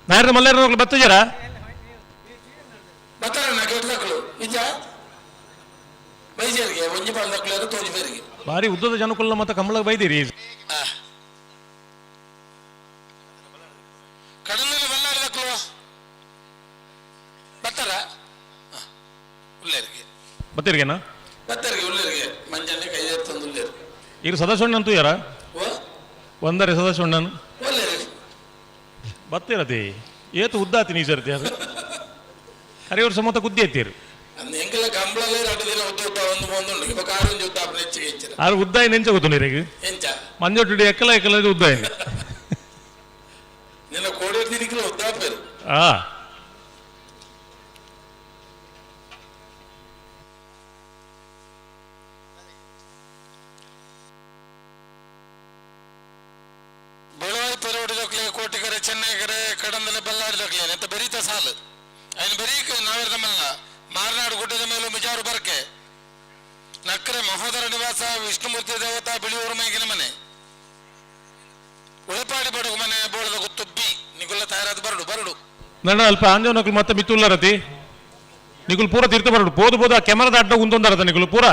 ನಾಯರ ಮಲ್ಲೇರ ಬತ್ತಜರ ಬತ್ತಾರಣ್ಣ ಕೆಟ್ಲಕ್ಲು ನಿಜ ಬೈಜೇರಿಗೆ ಒಂಜಿ ಮಲ್ಲಕಲ ತೋಜಿ ಬೇರಿಗೆ ಭಾರಿ ಉದ್ದದ ಜನಕುಲ್ಲ ಮತ್ತೆ ಕಮಲಕ್ಕೆ ಬೈದಿರಿ ಕಡಲಲ್ಲಿ ಬಲ್ಲಾಡಿದಕ್ಲು ಬತ್ತಾರ ಉಳ್ಳೇರಿಗೆ ಬತ್ತೀರಿಗೆನಾ ಬತ್ತಾರಿಗೆ ಉಳ್ಳೇರಿಗೆ ಮಂಜಾನೆ ಕೈ ತಂದು ಉಳ್ಳೇರು ಈಗ ಸದಾಶಿವಣ್ಣಂತೂ ಯಾರ ಓ ಒಂದರೆ ಸದಾಶಿವಣ್ಣನು ಒಳ್ಳೇರಿ ಬತ್ತಿರತಿ ಏತು ಉದ್ದಾತಿ ನೀ ಸರ್ತಿ ಅದು ಅರೆ ವರ್ಷ ಮೊತ್ತ ಗುದ್ದಿ ಎತ್ತೀರಿ ಅಂದ್ ಎಂಕೆಲ್ಲ ಕಂಬಳಲ್ಲೇ ಎರಡು ದಿನ ಉದ್ದ ಉದ್ದ ಒಂದು ಒಂದು ಉಂಡು ಇವಾಗ ಆರೊಂಜಿ ಉದ್ದ ಆಪುನ ಹೆಚ್ಚಿಗೆ ಹೆಚ್ಚಿರ ಆರು ಉದ್ದಾಯ ನೆಂಚ ಗೊತ್ತು ನೀರಿಗೆ ಎಂಚ ಮಂಜೊಟ್ಟು ಎಕ್ಕಲ ಎಕ್ಕಲ ಉದ್ದಾಯ ನಿನ್ನ ಕೋಡಿ ದಿನಕ್ಕೆಲ್ಲ ಉದ್ದ ಆಪೇರು ಆ ಬೆಳವಾಯಿ ಪೆರೋಡಿ ಕೋಟಿಕರೆ ಚೆನ್ನೈಕರೆ ಕಡಂದಲೆ ಬಲ್ಲಾಡಿ ದೊಕ್ಲೆ ಅಂತ ಬೆರೀತ ಸಾಲು ಅಯ್ನ ಬೆರೀಕ ನಾವೇರ್ದ ಮಲ್ಲ ಮಾರನಾಡು ಗುಡ್ಡದ ಮೇಲೂ ಮಿಜಾರು ಬರ್ಕೆ ನಕ್ಕರೆ ಮಹೋದರ ನಿವಾಸ ವಿಷ್ಣುಮೂರ್ತಿ ದೇವತಾ ಬಿಳಿಯೂರು ಮೈಗಿನ ಮನೆ ಉಳಪಾಡಿ ಬಡಗು ಮನೆ ಬೋಳದ ಗುತ್ತು ಬಿ ನಿಗುಲ್ಲ ತಯಾರಾದ ಬರಡು ಬರಡು ನನ್ನ ಅಲ್ಪ ಆಂಜೋನಕ್ಲು ಮತ್ತೆ ಮಿತ್ತುಲ್ಲರತಿ ನಿಗುಲ್ ಪೂರ ತೀರ್ಥ ಬರಡು ಪೋದು ಪೋದು ಆ ಕೆಮರದ ಅಡ್ಡ ಉಂದೊಂದರತ ನಿಗುಲು ಪೂರ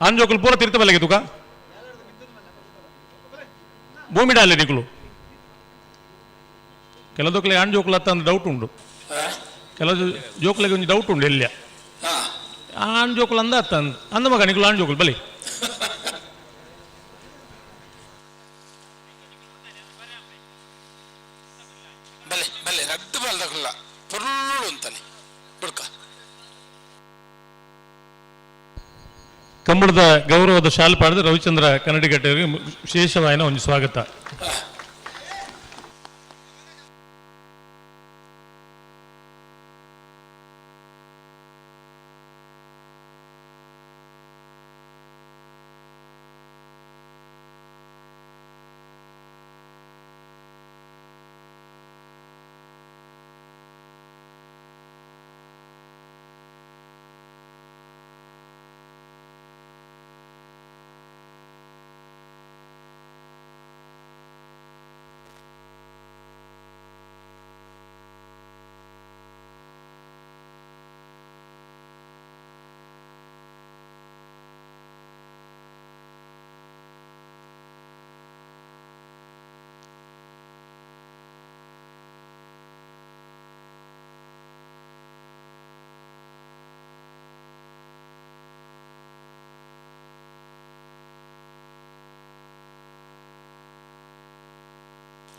ಆಂಜೋಕುಲು ಪೂರ ತೀರ್ಥ ಬಲೆಗೆ ತುಕ ಭೂಮಿ ಡಾಲೆ ನಿಗುಲು ಕೆಲದೊಕ್ಲೆ ಆಂಜೋಕುಲು ಅತ್ತ ಅಂದ್ ಡೌಟ್ ಉಂಡು ಕೆಲವು ಜೋಕುಲೆಗೆ ಒಂದು ಡೌಟ್ ಉಂಡು ಎಲ್ಲಿಯ ಆಂಜೋಕುಲು ಅಂದ ಅತ್ತ ಅಂದ್ ಅಂದ ಮಗ ನಿಗುಲು ಆಂಜೋಕುಲು ಬಲಿ ಬಲೆ ಬಲೆ ರಡ್ಡು ಬಲ್ದಕಲ್ಲ ಪೊರ್ಲು ಅಂತಾನೆ ಬುಡ್ಕ ಕಂಬಳದ ಗೌರವದ ಶಾಲು ಪಾಡಿದ ರವಿಚಂದ್ರ ಕನ್ನಡಿಗಟ್ಟೆಯವರಿಗೆ ವಿಶೇಷವಾಯಿನ ಒಂದು ಸ್ವಾಗತ.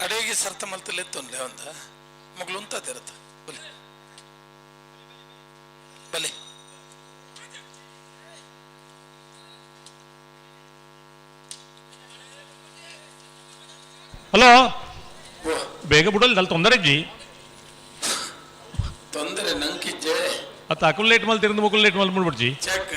ಅಡೇಗೆ ಸರ್ತ ಮಲ್ತಲೆತ್ತೊಂದು ಲೇವಂತ ಮಗಳು ಉಂತಾದಿರತ್ತ ಬಲೆ ಬಲೆ. ಹಲೋ, ಬೇಗ ಬಿಡಲ್ ಅಲ್ಲಿ ತೊಂದರೆ ಇಜ್ಜಿ. ತೊಂದರೆ ನಂಕಿಜ್ಜೆ. ಅತ್ತ ಅಕುಲ್ ಲೇಟ್ ಮಲ್ ತಿರಂದು ಮುಕುಲ್ ಲೇಟ್ ಮಲ್ ಮುಡ್ಬಿಡ್ಜಿ. ಚೆಕ್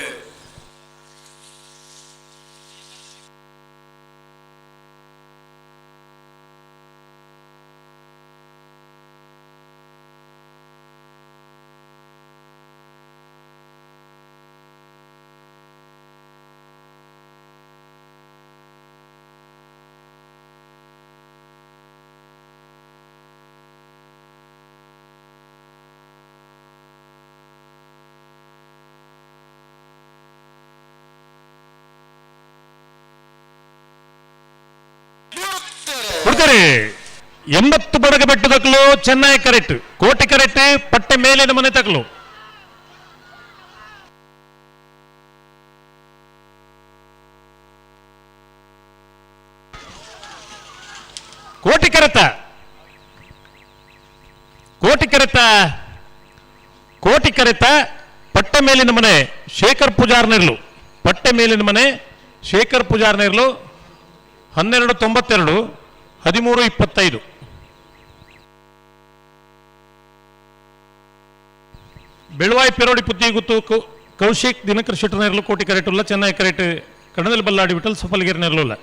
ಕೊಡ್ತಾರೆ. 80 ಬಡಗ ಬೆಟ್ಟು ತಕ್ಕಲು ಚೆನ್ನೈ ಕರೆಕ್ಟ್, ಕೋಟೆ ಕರೆಕ್ಟ್, ಪಟ್ಟೆ ಮೇಲಿನ ಮನೆ ತಕ್ಕಲು. ಕೋಟಿ ಕರೆತ, ಕೋಟಿ ಕರೆತ, ಕೋಟಿ ಕರೆತ, ಪಟ್ಟೆ ಮೇಲಿನ ಮನೆ ಶೇಖರ್ ಪೂಜಾರ್ನಿರ್ಲು, ಪಟ್ಟೆ ಮೇಲಿನ ಮನೆ ಶೇಖರ್ ಪೂಜಾರ್ನಿರ್ಲು. 12.92, 13.25. ಬೆಳುವಾಯಿ ಪೆರೋಡಿ ಪುತ್ತಿ ಗುತ್ತು ಕೌಶಿಕ್ ದಿನಕರ್ ಶೆಟ್ಟರ್ ಕೋಟಿ ಕರೆಟ್ ಉಲ್ಲ, ಚೆನ್ನೈ ಕರೆಟ್ ಕಣದಲ್ಲಿ ಬಲ್ಲಾಡಿ ವಿಠಲ್ ಸಫಲ್ಗಿರಿ ನೆರಳುಲ್ಲ.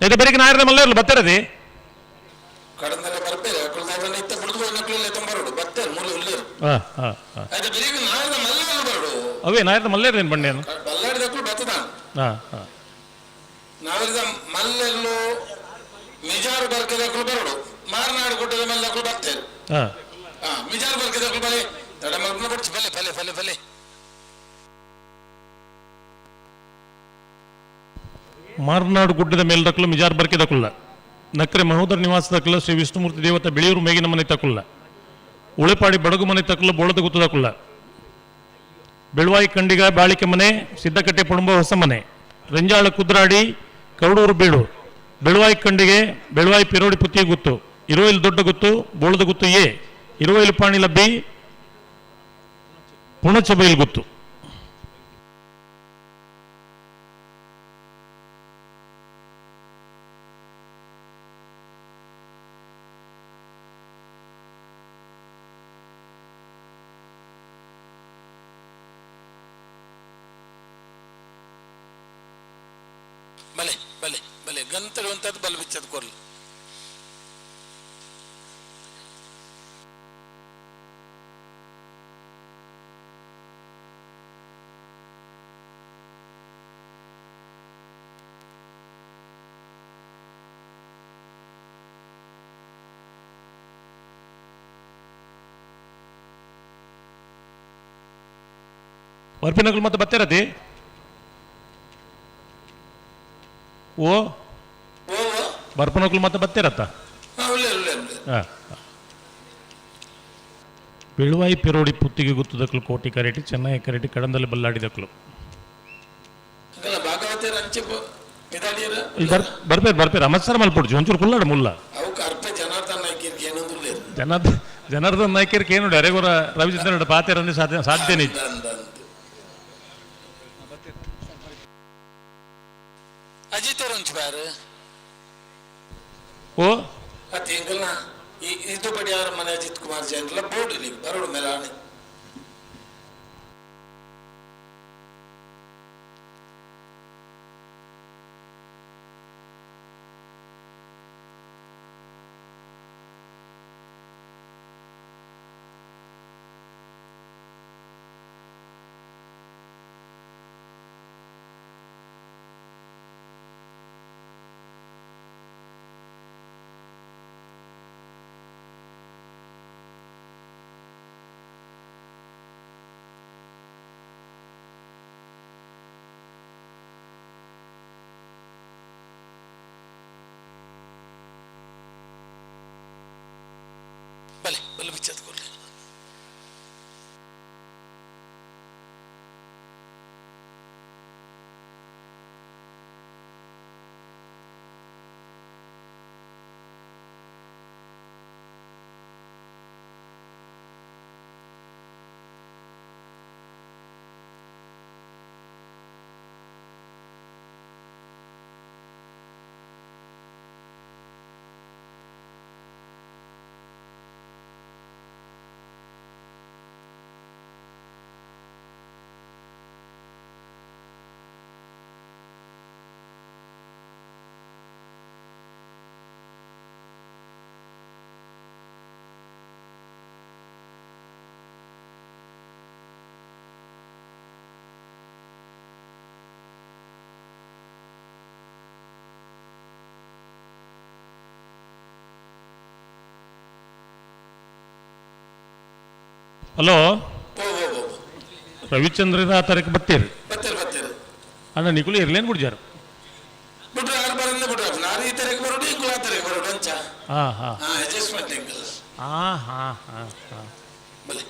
ಇದು ಬೆಳಿಗ್ಗೆ ನಾಯರದ ಮಲ್ಲೇರ್ಲು ಬತ್ತಿರದಿ. ಕಡಂದಲೆ ಬರ್ಬೇರೆ ಅಕುಲ್ದಾಗಲ್ಲ ಇತ್ತ ಬಿಡುದು ನಕುಲಲ್ಲೇ ತಂಬರೋಡು ಬತ್ತೇರು ಮೂಲೆ ಉಲ್ಲೇರು. ಹಾ ಹಾ ಹಾ. ಆಯ್ತು, ಬೆಳಿಗ್ಗೆ ನಾಯರದ ಮಲ್ಲೇರು ಬರೋಡು. ಅವೇ ನಾಯರದ ಮಲ್ಲೇರು ಏನು ಬಂಡೇನು? ಬಲ್ಲಾಡಿದ ಅಕುಲು ಬತ್ತದ. ಹಾ ಹಾ. ನಾವರದ ಮಲ್ಲೆಲ್ಲು ಮಿಜಾರು ಬರ್ಕದ ಅಕುಲು ಬರೋಡು, ಮಾರನಾಡು ಗುಡ್ಡದ ಮೇಲೆ ಅಕುಲು ಬತ್ತೇರು. ಹಾ. ಹಾ, ಮಿಜಾರು ಬರ್ಕದ ಅಕುಲು ಬಲೆ ತಡ ಮಲ್ಪನ ಬಡ್ಚಿ ಬಲೆ ಬಲೆ ಬಲೆ ಬಲೆ. ಮಾರನಾಡು ಗುಡ್ಡದ ಮೇಲ್ದಕ್ಕಲು ಮಿಜಾರ್ ಬರ್ಕಿದಕುಲ್ಲ, ನಕ್ರೆ ಮಹೋದರ ನಿವಾಸದಕ್ಕಲ್ಲ, ಶ್ರೀ ವಿಷ್ಣುಮೂರ್ತಿ ದೇವತ ಬಿಳಿಯೂರು ಮೇಗಿನ ಮನೆ ತಕುಲ್ಲ, ಉಳೆಪಾಡಿ ಬಡಗು ಮನೆ ತಕುಲ್ಲ, ಬೋಳದ ಗುತ್ತದಕುಲ್ಲ, ಬೆಳುವಾಯಿ ಕಂಡಿಗ ಬಾಳಿಕೆ ಮನೆ, ಸಿದ್ದಕಟ್ಟೆ ಪೊಡಂಬ ಹೊಸ ಮನೆ, ರಂಜಾಳ ಕುದ್ರಾಡಿ ಕೌಡೂರು ಬೀಡು, ಬೆಳುವಾಯಿ ಕಂಡಿಗೆ ಬೆಳುವಾಯಿ ಪಿರೋಡಿ ಪುತ್ತಿಯ ಗುತ್ತು, ಇರುವೈಲು ದೊಡ್ಡ ಗುತ್ತು, ಬೋಳದ ಗುತ್ತು ಎ, ಇರುವೈಲು ಪಾಣಿಲ ಬಿ, ಪುಣಚಬೈಲ್ ಗುತ್ತು. ಬಲೆ ಬಲೆ ಬಲೆ ಗಂತಡುವಂಥದ್ದು ಬಲ ಬಿಚ್ಚದ ಕೊರ್ಲು. ಬರ್ಪಿನಗಳು ಮತ್ತೆ ಬತ್ತಿರತಿ. ಓ ಬರ್ಪನಕ್ಲು ಮತ್ತೆ ಬತ್ತಿರತ್ತ. ಬೆಳುವಾಯಿ ಪಿರೋಡಿ ಪುತ್ತಿಗೆ ಗುತ್ತದಕ್ಲು ಕೋಟಿ ಕರೆಟಿ, ಚೆನ್ನೈ ಕರೆಟಿ, ಕಡಂದಲ್ಲಿ ಬಲ್ಲಾಡಿದಕ್ಲು. ಬರ್ಪೇರು ಬರ್ಪೇರು ಅಮತ್ಸರ ಮಲ್ಪೊಡ್ಚು ಒಂಚೂರು ಕುಲ್ಲಾಡ ಮುಲ್ಲ. ಜನಾರ್ದನ್ ನಾಯ್ಕರ್ಗೆ ಏನು ಅರೆಗೋರ ರವಿಚಂದ್ರನ ಪಾತೆರಂದ್ರೆ ಸಾಧ್ಯ ಸಾಧ್ಯನೇ. ಅಜಿತ್ ಓ ಅತ್ತೆ ಇದು ಬಡಿ ಅವರ ಮನೆ ಅಜಿತ್ ಕುಮಾರ್ ಜೈನ್ಲ ಬೋರ್ಡ್ ಇಲ್ಲಿ ಬರೋಡು ಮೇಲೆ ಆಣೆ. ಬಲೆ ಬಲೆ ಬಿಚ್ಚದ ಕೊಡ್ಲಿ. ಹಲೋ ರವಿಚಂದ್ರ ಆ ತಾರೀಕು ಬತ್ತೀರಿ. ಬತ್ತೀರಿ ಬತ್ತೀರಿ. ಅಣ್ಣ ನಿಕುಲು ಇರ್ಲೇನು ಗುಡ್ಜಾರು? ಬಿಡ್ರಿ ಆರು ಬರಂದೆ ಬಿಡ್ರಿ, ನಾನು ಈ ತಾರೀಕು ಬರೋಡು ಇಂಕುಲು ಆ ತಾರೀಕು ಬರೋಡು ಅಂಚ. ಹಾಂ ಹಾಂ ಹಾಂ ಅಡ್ಜಸ್ಟ್ಮೆಂಟ್ ಇಂಕಲ್. ಹಾಂ ಹಾಂ ಹಾಂ ಹಾಂ. ಬಲೆ.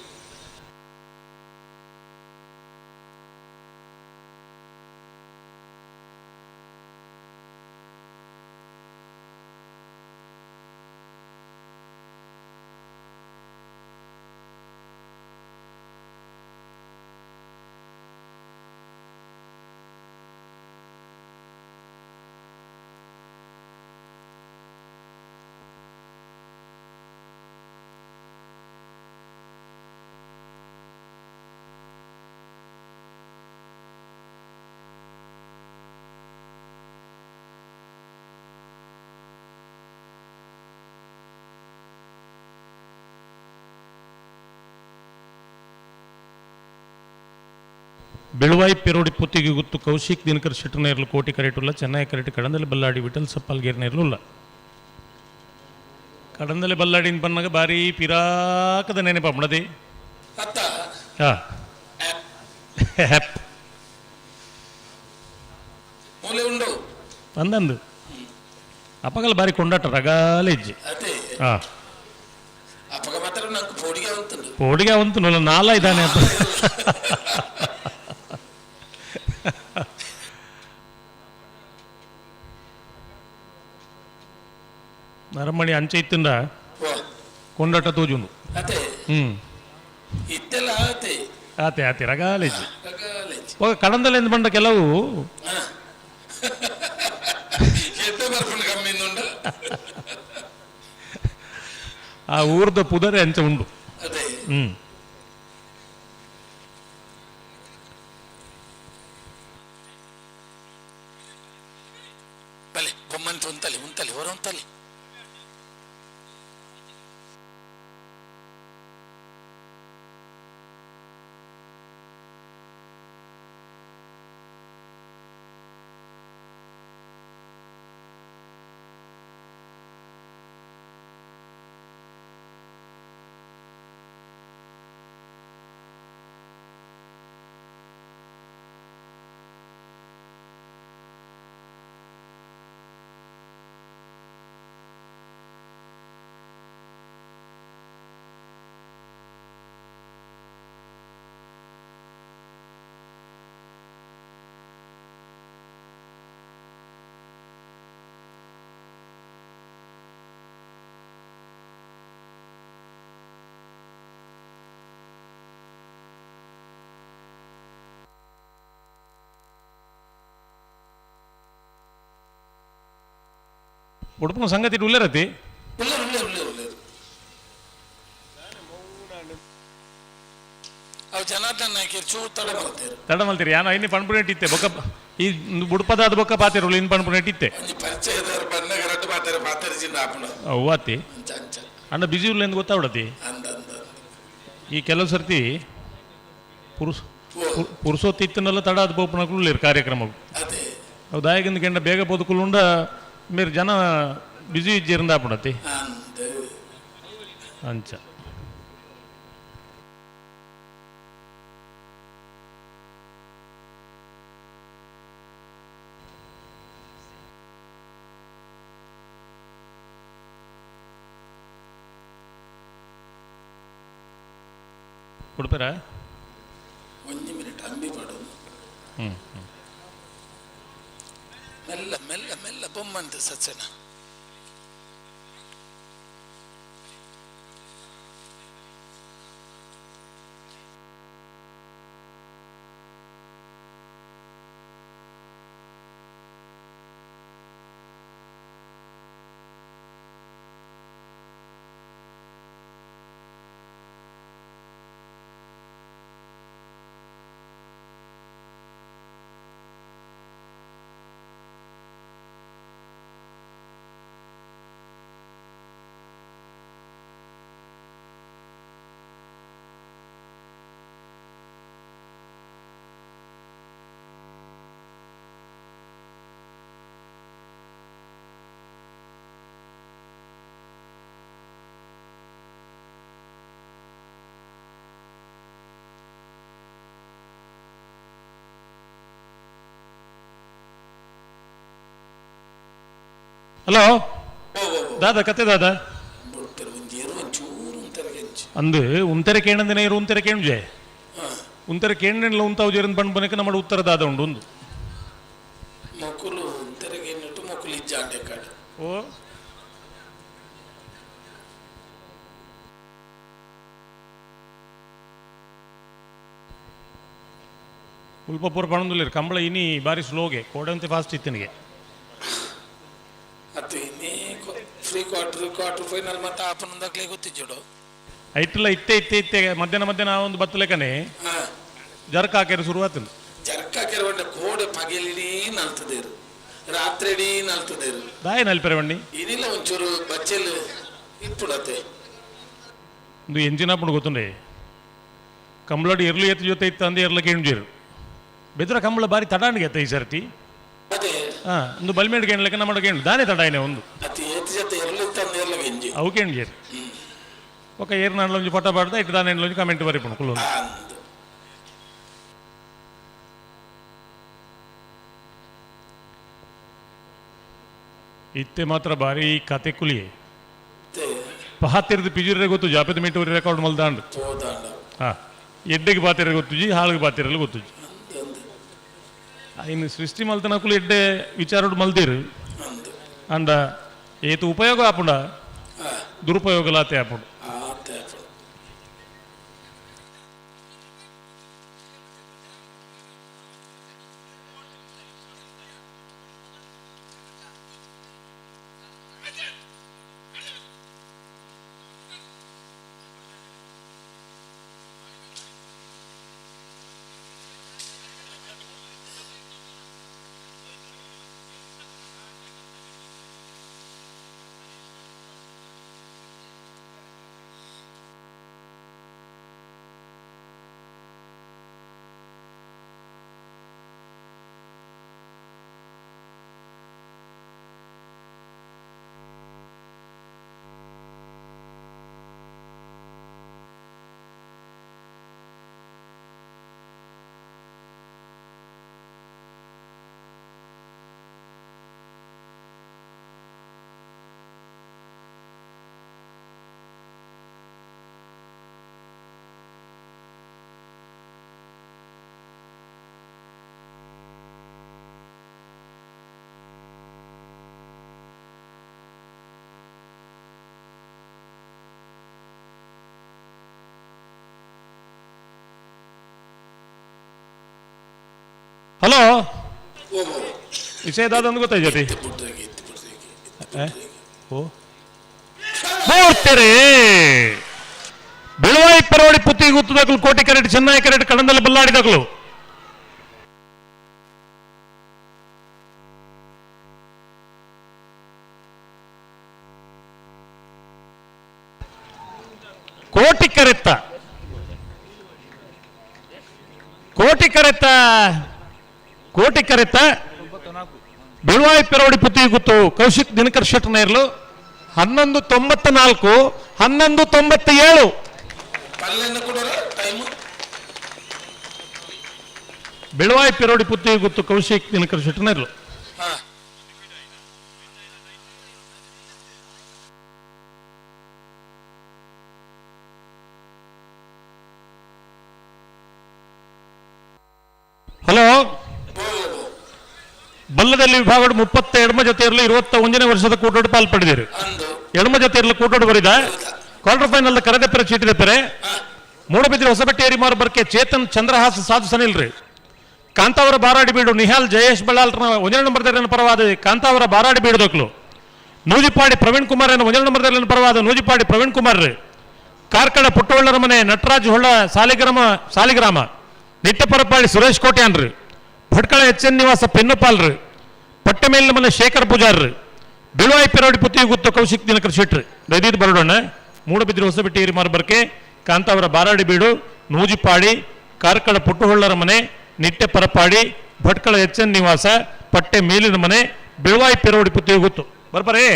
ಬೆಳುವಾಯಿ ಪೆರೋಡಿ ಪುತ್ತಿಗೆ ಗುತ್ತು ಕೌಶಿಕ್ ದಿನಕರ್ ಶೆಟ್ಟನೇರ್ಲು ಕೋಟಿ ಕರೆಟುಲ್ಲ ಚೆನ್ನೈ ಕರೆಟು ಕಡಂದಲೆ ಬಲ್ಲಾಡಿ ವಿಠಲ್ ಸಪ್ಪಲ್ಗೇರ್ ನೇರ್ಲುಲ್ಲ. ಕಡಂದಲೆ ಬಲ್ಲಾಡಿನ ಬನ್ನಾಗ ಬಾರಿ ಪಿರಾಕದ ನೆನಪು ಅತ್ತ. ಹಾ ಹ್ಯಾಪ್ ಮೂಲೆ ಉಂಡು. ಅಂದಂದು ಅಪ್ಪಗಲ ಬಾರಿ ಕೊಂಡಾಟ ರಗಾಲೆ ಇಜ್ಜಿ. ಅದೇ. ಹಾ. ಅಪ್ಪಗ ಮಾತ್ರ ನಂಗೆ ಪೋಡಿಗೆ ಅಂತಂದು. ಪೋಡಿಗೆ ಅವಂತು ನಾಲ ಇದ್ದಾನೆ ಅಂತ. ನರಮಣಿ ಅಂಚೆ ಇತ್ತಿಂದ ಕೊಂಡಾಟ ತೋಜುಂಡು. ಅದೇ. ಹ್ಮ್. ಇತ್ತೆಲ್ಲ ಆತೆ. ಆತೆ ಆತೆ ರಗಾಲೆ ಇಜ್ಜಿ. ರಗಾಲೆ ಇಜ್ಜಿ. ఒక ಕಡಂದಲೆಂದು ಬಂಡ ಕೆಲವು ಎಡ್ಡೆ ಬರ್ಪುಂಡು ಕಮ್ಮಿಂದುಂಡ. ಆ ಊರ್ದ ಪುದರೆ ಅಂಚೆ ಉಂಡು. ಅದೇ. ಹ್ಮ್. ಬಲೆ ಬೊಮ್ಮಂತ ಉಂತಲಿ ಉಂತಲಿ ಹೊರ ಉಂತಲಿ. ಉಡುಪಿನ ಸಂಗತಿ ಉಲ್ಲೇರತಿ. ಉಳ್ಳೇರು ಉಳ್ಳೇರು ಉಳ್ಳೇರು ಉಳ್ಳೇರು. ಅವು ಜನಾರ್ದನ್ ನಾಯ್ಕರು ಚೂರು ತಡ ಬರ್ತೀರು. ತಡ ಮಲ್ತೀರಿ ಯಾನು ಐನಿ ಪಣ್ಪುಣೆ ಇಟ್ಟಿತ್ತೆ ಬೊಕ್ಕ ಈ ಬುಡ್ಪದ ಅದು ಬೊಕ್ಕ ಪಾತಿರುಳು ಇನ್ ಪಣ್ಪುಣೆ ಇಟ್ಟಿತ್ತೆ. ಒಂಜಿ ಪರಿಚಯದಾರ ಬಂದಾಗ ರಡ್ಡು ಪಾತಾರೆ ಪಾತಾರೆ ಜಿಂದ ಆಪುಣ. ಅವ್ವಾತಿ. ಅಂಚ ಅಂಚ. ಅಣ್ಣ ಬಿಸಿ ಉಳ್ಳೆ ಎಂದು ಗೊತ್ತಾವಡತಿ. ಅಂದ ಅಂದ. ಈ ಕೆಲವು ಸರ್ತಿ ಪುರುಷೋತ್ತಿತ್ತನೆಲ್ಲ ತಡ ಅದು ಪೋಪುನಕ್ಲು ಕಾರ್ಯಕ್ರಮ. ಅದೇ. ಅವು ದಾಯಗಿಂದ ಕೆಂಡ ಬೇಗ ಪೋದುಕುಲುಂಡ మీరు ಜನ ಬಿಜಿ ಇಜ್ಜಿರಂದ ಆಪುಣತಿ. ಅಂಚ. ಕೊಡ್ತಾರ? ಒಂಜಿ ಮಿನಿಟ್ ಅಂಬಿ ಪಾಡು. ಹ್ಮ್. ಮೆಲ್ಲ ಮೆಲ್ಲ ಮೆಲ್ಲ ಬೊಮ್ಮಂತ ಸತ್ಸನ. ಹಲೋ ದಾದಾ ಕತೆ ದಾದಾ ಅಂದು ಉಂತೆರೆ ಕೇಣಂದಿನ ಇರು ಉಂತೆರೆ ಕೇಣುಜೆ ಉಂತೆರೆ ಕೇಂದ್ರ ಉಂತಾವು ಜೇರನ್ ಬಣ್ಣ ಬನಕ ನಮ್ಮ ಉತ್ತರ ದಾದ ಉಂಡು ಒಂದು ಮೊಕುಲು ಉಂತೆರೆಗೆ ನೆಟ್ಟು ಮೊಕುಲು ಇಜ್ಜಾಂಡೆ ಕಾಡು. ಓ ಉಲ್ಪ ಪೂರ ಪಣಂದುಲ್ಲೇರು ಕಂಬಳ ಇನಿ ಬಾರಿ ಸ್ಲೋಗೆ ಕೋಡಂತೆ ಫಾಸ್ಟ್ ಇತ್ತನಿಗೆ. ಅತ್ತೆ ಇನ್ನೇ ಫ್ರೀ ಕ್ವಾರ್ಟರ್ ಕ್ವಾರ್ಟರ್ ಫೈನಲ್ ಮತ್ತೆ ಆಪನಂದಾಗ್ಲೇ ಗೊತ್ತಿಜ್ಜೋಡು. ಐಟ್ಲ ಇತ್ತೆ ಇತ್ತೆ ಇತ್ತೆ ಮಧ್ಯಾಹ್ನ ಮಧ್ಯಾಹ್ನ ಒಂದು ಬತ್ತಲೆಕನೆ ಜರ್ಕ ಹಾಕ್ಯಾರ ಶುರುವಾತನು. ಜರ್ಕ ಹಾಕ್ಯಾರ ಕೋಡೆ ಪಗೆಲಿಡೀ ನಲ್ತದೇರು ರಾತ್ರಿ ಇಡೀ ನಲ್ತದೇರು. ದಾಯ ನಲ್ಪೆರೆ ಬಣ್ಣಿ ಇನಿಲ್ಲ ಒಂಚೂರು ಬಚ್ಚೆಲ್ ಇಪ್ಪುಡತೆ. ಒಂದು ಎಂಜಿನ ಪುಂಡು ಗೊತ್ತುಂಡೆ ಕಂಬಳಡಿ ಎರ್ಲು ಎತ್ತು ಜೊತೆ ಇತ್ತು ಅಂದೆ ಎರ್ಲ ಕೇಂಜೇರು ಬೆದ್ರ ಕಂಬಳ ಬಾರಿ ತಡಾಣಿಗೆ ಅತ್ತ ಈ ಸರ್ತಿ. ಅದೇ ಹಾ ಒಂದು ಬಲ್ಮೇಡ್ ಕೇಳಲಿಕ್ಕೆ ನಮ್ಮ ಕೇಳು ದಾನೆ ತಡಾಯಿನೆ ಒಂದು ಅತಿ ಏತ್ ಜೊತೆ ಎರ್ಲು ಇತ್ತು ಅಂದೆ ಎರ್ಲ ಗೆಂಜಿ ಅವು ಕೇಂಜೇರು ఒక ಏರ್ ನಾಡ್ಲೊಂಜಿ ಫೋಟೋ ಪಾಡ್ದ ಇಟ್ಟು ದಾನೆ ಒಂಜಿ ಕಮೆಂಟ್ ಬರಿಪುಂಡು ಕುಲ್ಲೊಂದು. ಇತ್ತೆ ಮಾತ್ರ ಭಾರಿ ಕತೆ ಕುಲಿಯೆ ಪಾತಿರ್ದು ಪಿಜುರೆ ಗೊತ್ತು ಜಾಪದ ಮೀಟೂರಿ ರೆಕಾರ್ಡ್ ಮಲ್ದಾಂಡು. ಹಾ ಎಡ್ಡೆಗೆ ಪಾತಿರ ಗೊತ್ತುಜಿ ಹಾಳಿಗೆ ಪಾತಿರಲು ಗೊತ್ತುಜಿ ಇನ್ನು ಸೃಷ್ಟಿ ಮಲ್ತನಕುಲು ಎಡ್ಡೆ ವಿಚಾರಡು ಮಲ್ದಿರು ಅಂಡ ಏತು ಉಪಯೋಗ ಆಪುಂಡ ದುರುಪಯೋಗಲಾತೆ ಆಪುಂಡು. ಹಲೋ ವಿಷಯ ದಾದ ಗೊತ್ತಾಯ್ತು ಜೊತೆ ಓ ಹೋಗ್ತಾರೆ ಬೆಳುವಾಯಿ ಪರವಾಡಿ ಪುತ್ತಿ ಗುತ್ತದಕ್ಲು ಕೋಟಿ ಕರೆಟ್ ಚೆನ್ನೈ ಕರೆಟ್ ಕಡಂದಲ್ಲಿ ಬಲ್ಲಾಡಿದಕ್ಲು ಕೋಟಿ ಕರೆತ್ತ ಕೋಟಿ ಕರೆತ್ತ ಕೋಟಿ ಕರೆತ್ತ ಬೆಳುವಾಯಿ ಪೆರೋಡಿ ಪುತ್ತಿ ಗುತ್ತು ಕೌಶಿಕ್ ದಿನಕರ್ ಶೆಟ್ ನೇರ್ಲು 11:94 11:97. ಬೆಳುವಾಯಿ ಪೆರೋಡಿ ಪುತ್ತಿ ಗುತ್ತು ಕೌಶಿಕ್ ದಿನಕರ್ ಶೆಟ್ ನೇರ್ಲು. ಹಲೋ ಬಲ್ಲದಲ್ಲಿ ವಿಭಾಗ 30 ಎಡಮ ಜೊತೆಯಲ್ಲಿ 21ನೇ ವರ್ಷದ ಕೂಟೋಡು ಪಾಲ್ಪಡೆದಿರು. ಎಡಮ ಜೊತೆಯಲ್ಲಿ ಕೂಟೋಡು ಬರಿದ ಕ್ವಾರ್ಟರ್ ಫೈನಲ್ ಕರೆದೆಪ್ಪರೆ ಚೀಟಿದೆಪ್ಪರೆ ಮೂಡಬಿದ್ರೆ ಹೊಸಬೆಟ್ಟೇರಿ ಮಾರು ಬರ್ಕೆ ಚೇತನ್ ಚಂದ್ರಹಾಸ ಸಾಧು ಸನಿಲ್ರಿ ಕಾಂತಾವರ ಬಾರಾಡಿ ಬೀಡು ನಿಹಾಲ್ ಜಯೇಶ್ ಬಳ್ಳಾಲ್ರನ ಒಂದನೇ ನಂಬರ್ ಪರವಾದ ಕಾಂತಾವರ ಬಾರಾಡಿ ಬೀಡುದಕ್ಲು ನೂಜಿಪಾಡಿ ಪ್ರವೀಣ್ ಕುಮಾರ್ ಒಂದನೇ ನಂಬರ್ ಪರವಾದ ನೂಜಿಪಾಡಿ ಪ್ರವೀಣ್ ಕುಮಾರ್ ರೀ ಕಾರ್ಕಳ ಪುಟ್ಟೊಳ್ಳರ ಮನೆ ನಟರಾಜ್ ಹೊಳ್ಳ ಸಾಲಿಗ್ರಾಮ ಸಾಲಿಗ್ರಾಮ ನಿಟ್ಟಪರಪಾಡಿ ಸುರೇಶ್ ಕೋಟ್ಯಾನ್ರಿ ಭಟ್ಕಳ ಎಚ್ ಎನ್ ನಿವಾಸ ಪೆನ್ನುಪಾಲ್ರಿ ಪಟ್ಟಮೇಲಿನ ಮನೆ ಶೇಖರ್ ಪೂಜಾರ್ರಿ ಬಿಳುವಾಯಿ ಪೆರೋಡಿ ಪುತ್ತಿ ಗುತ್ತು ಕೌಶಿಕ್ ದಿನಕರ್ ಶೆಟ್ರಿ ದೈದೀದ್ ಬರೋಡಣ್ಣ ಮೂಡಬಿದ್ರಿ ಹೊಸಬೆಟ್ಟಿ ಮಾರ್ಬರ್ಕೆ ಕಾಂತಾವರ ಬಾರಾಡಿ ಬೀಡು ನೂಜಿಪಾಡಿ ಕಾರ್ಕಳ ಪುಟ್ಟುಹೊಳ್ಳರ ಮನೆ ನಿಟ್ಟೆ ಪರಪಾಡಿ ಭಟ್ಕಳ ಎಚ್ ಎನ್ ನಿವಾಸ ಪಟ್ಟೆ ಮೇಲಿನ ಮನೆ ಬಿಳುವಾಯಿ ಪೆರೋಡಿ ಪುತ್ತಿ ಗುತ್ತು ಬರ್ಬರೇ.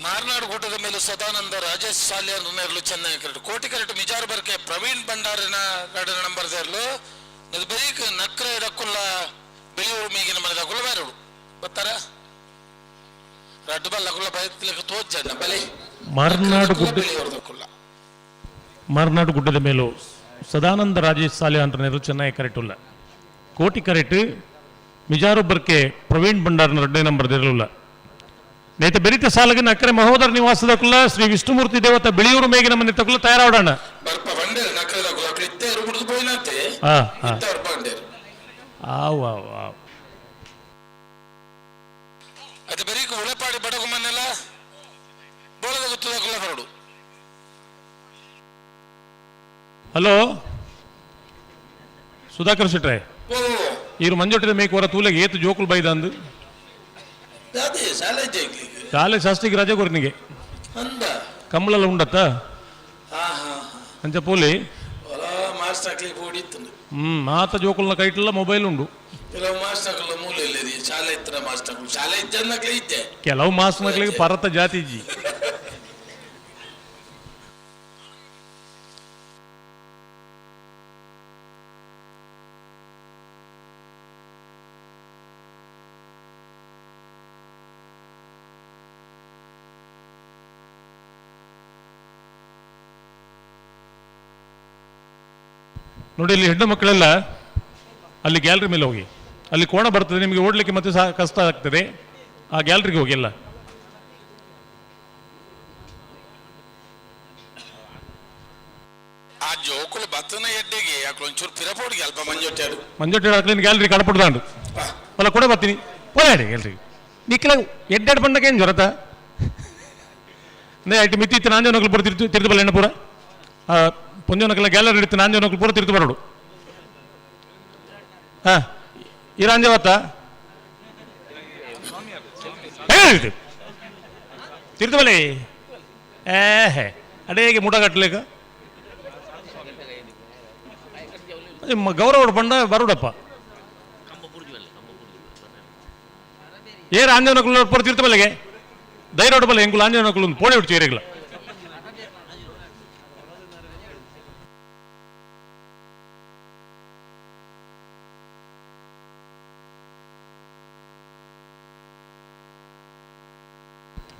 ಮಾರ್ನಾಡು ಗುಡ್ಡದ ಮೇಲೆ ಸದಾನಂದ ರಾಜೇಶ್ ಸಾಲಿಯನ್ ನೇರ್ಲು ಚೆನ್ನೈ ಕರೆಟ್ ಕೋಟಿ ಕರೆಟ್ ಮಿಜಾರ್ ಬರ್ಕೆ ಪ್ರವೀಣ್ ಭಂಡಾರಿನ ರಡನ ನಂಬರ್ ದೇರ್ಲು ಬರೀಕ್ ನಕ್ರೆ ದಕ್ಕುಲ್ಲ ಬಿಳಿಯೂರು ಮೀಗಿನ ಮನೆ ದಕ್ಕುಲ್ಲ ಬೇರಡು ಬತ್ತಾರ ರಡ್ಡು ಬಲ್ಲ ಕುಲ್ಲ ಬಯತ್ಲಿಕ್ಕೆ ತೋಜಣ್ಣ ಬಲಿ ಮಾರ್ನಾಡು ಗುಡ್ಡ ಬಿಳಿಯೂರು ದಕ್ಕುಲ್ಲ ಮಾರ್ನಾಡು ಗುಡ್ಡದ ಮೇಲೂ ಸದಾನಂದ ರಾಜೇಶ್ ಸಾಲೆ ಅಂಟನೇರು ಚೆನ್ನೈ ಕರೆಟುಲ್ಲ ಕೋಟಿ ಕರೆಟ್ ಮಿಜಾರು ಬರ್ಕೆ ಪ್ರವೀಣ್ ಭಂಡಾರನ ರಡ್ಡೇ ನಂಬರ್ ದೇರಲುಲ್ಲ ನೇತ ಬೆರಿತ ಸಾಲಗೆ ನಕ್ಕರೆ ಮಹೋದರ ನಿವಾಸದ ಕುಲ್ಲ ಶ್ರೀ ವಿಷ್ಣುಮೂರ್ತಿ ದೇವತ ಬಿಳಿಯೂರು ಮೇಗಿನ ಮನೆ ತಕುಲ ತಯಾರಾಡೋಣ. ಬರ್ಪ ಬಂಡೇರು ನಕ್ರೆ ದಕ್ಕುಲ್ಲ ಅಕ್ಲು ಇತ್ತೇರು ಬಿಡುದು ಪೋಯಿನಂತೆ. ಹಾ ಹಾ. ಇತ್ತೇರು ಬಂಡೇರು. ಆವ್ ಆವ್ ಆವ್. ಅದು ಬರೀಕ್ ಉಳೆಪಾಡಿ ಬಡಗು ಮನೆಲ್ಲ ಬೋಳದ ಗುತ್ತದ ಕುಲ್ಲ ಬರಡು. ಹಲೋ ಸುಧಾಕರ್ ಶೆಟ್ರೆ. ಓ. ಇರು ಮಂಜೊಟ್ಟಿದ ಮೇಕ್ ಹೊರ ತೂಲೆಗೆ ಏತು ಜೋಕುಲ್ ಬೈದ ಅಂದು. ಅದೇ ಶಾಲೆ ಜೈಗ್ಲಿಗೆ. ಶಾಲೆ ಶಾಸ್ತ್ರಿಗೆ ರಜೆ ಕೊರ್ನಿಗೆ. ಅಂದ. ಕಂಬಳೆಲ್ಲ ಉಂಡತ್ತ. ಹಾ ಹಾ. ಅಂಚ ಪೋಲಿ. ಹೊಲ ಮಾಸ್ಟರ್ ಹಾಕ್ಲಿಕ್ಕೆ ಓಡಿತ್ತು. ಮಾತ ಜೋಕುಲ್ನ ಕೈಟೆಲ್ಲ ಮೊಬೈಲ್ ಉಂಡು. ಕೆಲವು ಮಾಸ್ಟರ್ ಹಾಕಲ್ಲ ಮೂಲೆ ಇಲ್ಲ ಶಾಲೆ ಇತ್ತರ ಮಾಸ್ಟರ್ ಹಾಕಲು ಶಾಲೆ ಇದ್ದ ಇದ್ದೆ. ಕೆಲವು ಮಾಸ್ನಗಳಿಗೆ ಪರತ ಜಾತಿ ಇಜ್ಜಿ. ನೋಡಿ ಇಲ್ಲಿ ಹೆಣ್ಣು ಮಕ್ಕಳೆಲ್ಲ ಅಲ್ಲಿ ಗ್ಯಾಲರಿ ಮೇಲೆ ಹೋಗಿ, ಅಲ್ಲಿ ಕೋಣ ಬರ್ತದೆ ನಿಮಗೆ ಓಡಲಿಕ್ಕೆ ಮತ್ತೆ ಸಹ ಕಷ್ಟ ಆಗ್ತದೆ. ಆ ಗ್ಯಾಲರಿಗೆ ಹೋಗಿ ಎಲ್ಲ. ಆ ಜೋಕುಲು ಬತ್ತನ ಎಡ್ಡೆಗೆ ಯಾಕೆ ಒಂಚೂರು ಪಿರಪೋಡಿಗೆ ಅಲ್ಪ ಮಂಜೊಟ್ಟಾಡು. ಮಂಜೊಟ್ಟಿ ಹಾಕ್ಲಿನ ಗ್ಯಾಲರಿ ಕಡಪಡ್ದಾಂಡು ಅಲ್ಲ ಕೂಡ ಬರ್ತೀನಿ ಪೋಲಾಡಿ ಗ್ಯಾಲರಿ ನಿಕ್ಲ ಎಡ್ಡೆಡ್ ಬಂಡಕ್ಕೆ ಏನು ಜ್ವರತ ನೇ ಐಟಿ ಮಿತಿ ಇತ್ತು ನಾಂಜನಕಲು ಪೂರ ತಿರ್ತು ತಿರ್ತು ಬಲ್ಲ ಎಣ್ಣ ಪೂರ ಪೊಂಜೋನಕಲ ಗ್ಯಾಲರಿ ಇತ್ತು ನಾಂಜನಕಲು ಪೂರ ತಿರ್ತು ಬರೋಡು. ಹಾ ಇರಾಂಜವತ್ತ ತಿರ್ತು ಬಲೆ ಏಹೆ ಅಡೇಗೆ ಮುಟ ಕಟ್ಟಲೇಕ ಗೌರವ ಪಂಡ ಬರುಡಪ್ಪ ಏರ್ ಆಂಜನಕುಲು ಪೂರ ತಿರ್ತು ಬಲ್ಲೆಗೆ ಧೈರ್ಯ ಬಲ್ಲೆ ಎಂಕುಲು ಆಂಜನಕುಲು ಒಂದು ಪೋಣೆ ಬಿಡ್ತು ಏರಿಗಳ.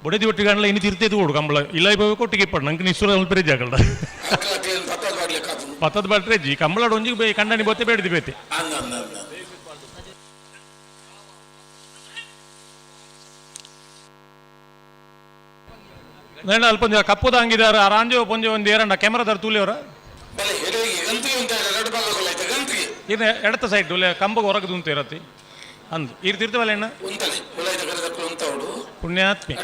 ಬೊಡೆದಿ ಒಟ್ಟಿಗೆ ಇನ್ನು ತಿರ್ತೇದು ಕೊಡು ಕಂಬಳ ಇಲ್ಲ ಇಪ್ಪ ಕೊಟ್ಟಿಗೆ ಇಪ್ಪಡು ನಂಗೆ ನಿಶ್ಚಲ ಪೆರೇಜ್ ಆಗಲ್ದ ಪತ್ತದ ಬಾಟ್ರೆ ಜಿ ಕಂಬಳ ಒಂಜಿಗೆ ಕಂಡನಿ ಬೊತ್ತೆ ಬೇಡದಿ ಬೇತೆ. ಅಂದ ಅಂದ ಅಂದ. ನೇಣ ಅಲ್ಪ ಒಂಜಿ ಕಪ್ಪುದ ಹಂಗಿದಾರ ಆ ರಾಂಜೋ ಪೊಂಜೆ ಒಂದು ಏರಂಡ ಕ್ಯಾಮ್ರಾದಾರ ತೂಲಿಯವರ. ಇನ್ನು ಎಡತ ಸೈಡ್ ಉಲ್ಲ ಕಂಬಗೆ ಹೊರಗದು ಉಂಟು ಇರತ್ತಿ ಅಂದು ಇರ್ ತಿರ್ತವಲ್ಲ ಎಣ್ಣ ಪುಣ್ಯಾತ್ಮೆ.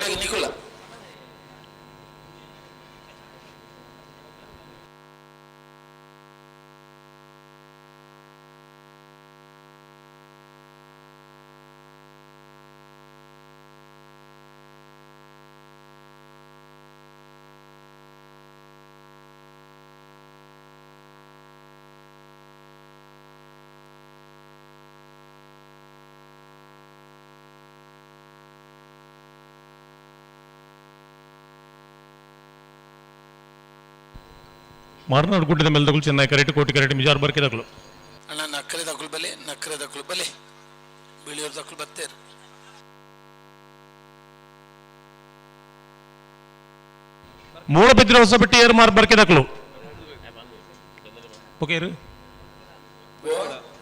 ಮಾರ್ನಾಡು ಗುಡ್ಡದ ಮೇಲೆ ತಗುಲು ಚೆನ್ನಾಗಿ ಕರೆಕ್ಟ್ ಕೋಟಿ ಕರೆಕ್ಟ್ ಮಿಜಾರ್ ಬರ್ಕೆ ತಗುಲು. ಅಣ್ಣ ನಕ್ಕರೆ ದಕ್ಕಲು ಬಲೆ ನಕ್ಕರೆ ದಕ್ಕಲು ಬಲೆ ಬಿಳಿಯವ್ರ ದಕ್ಕಲು ಬತ್ತೇರು. ಮೂಡಬಿದ್ರೆ ಹೊಸ ಬಿಟ್ಟು ಏರ್ ಮಾರ್ ಬರ್ಕೆ ತಕಲು ಓಕೆ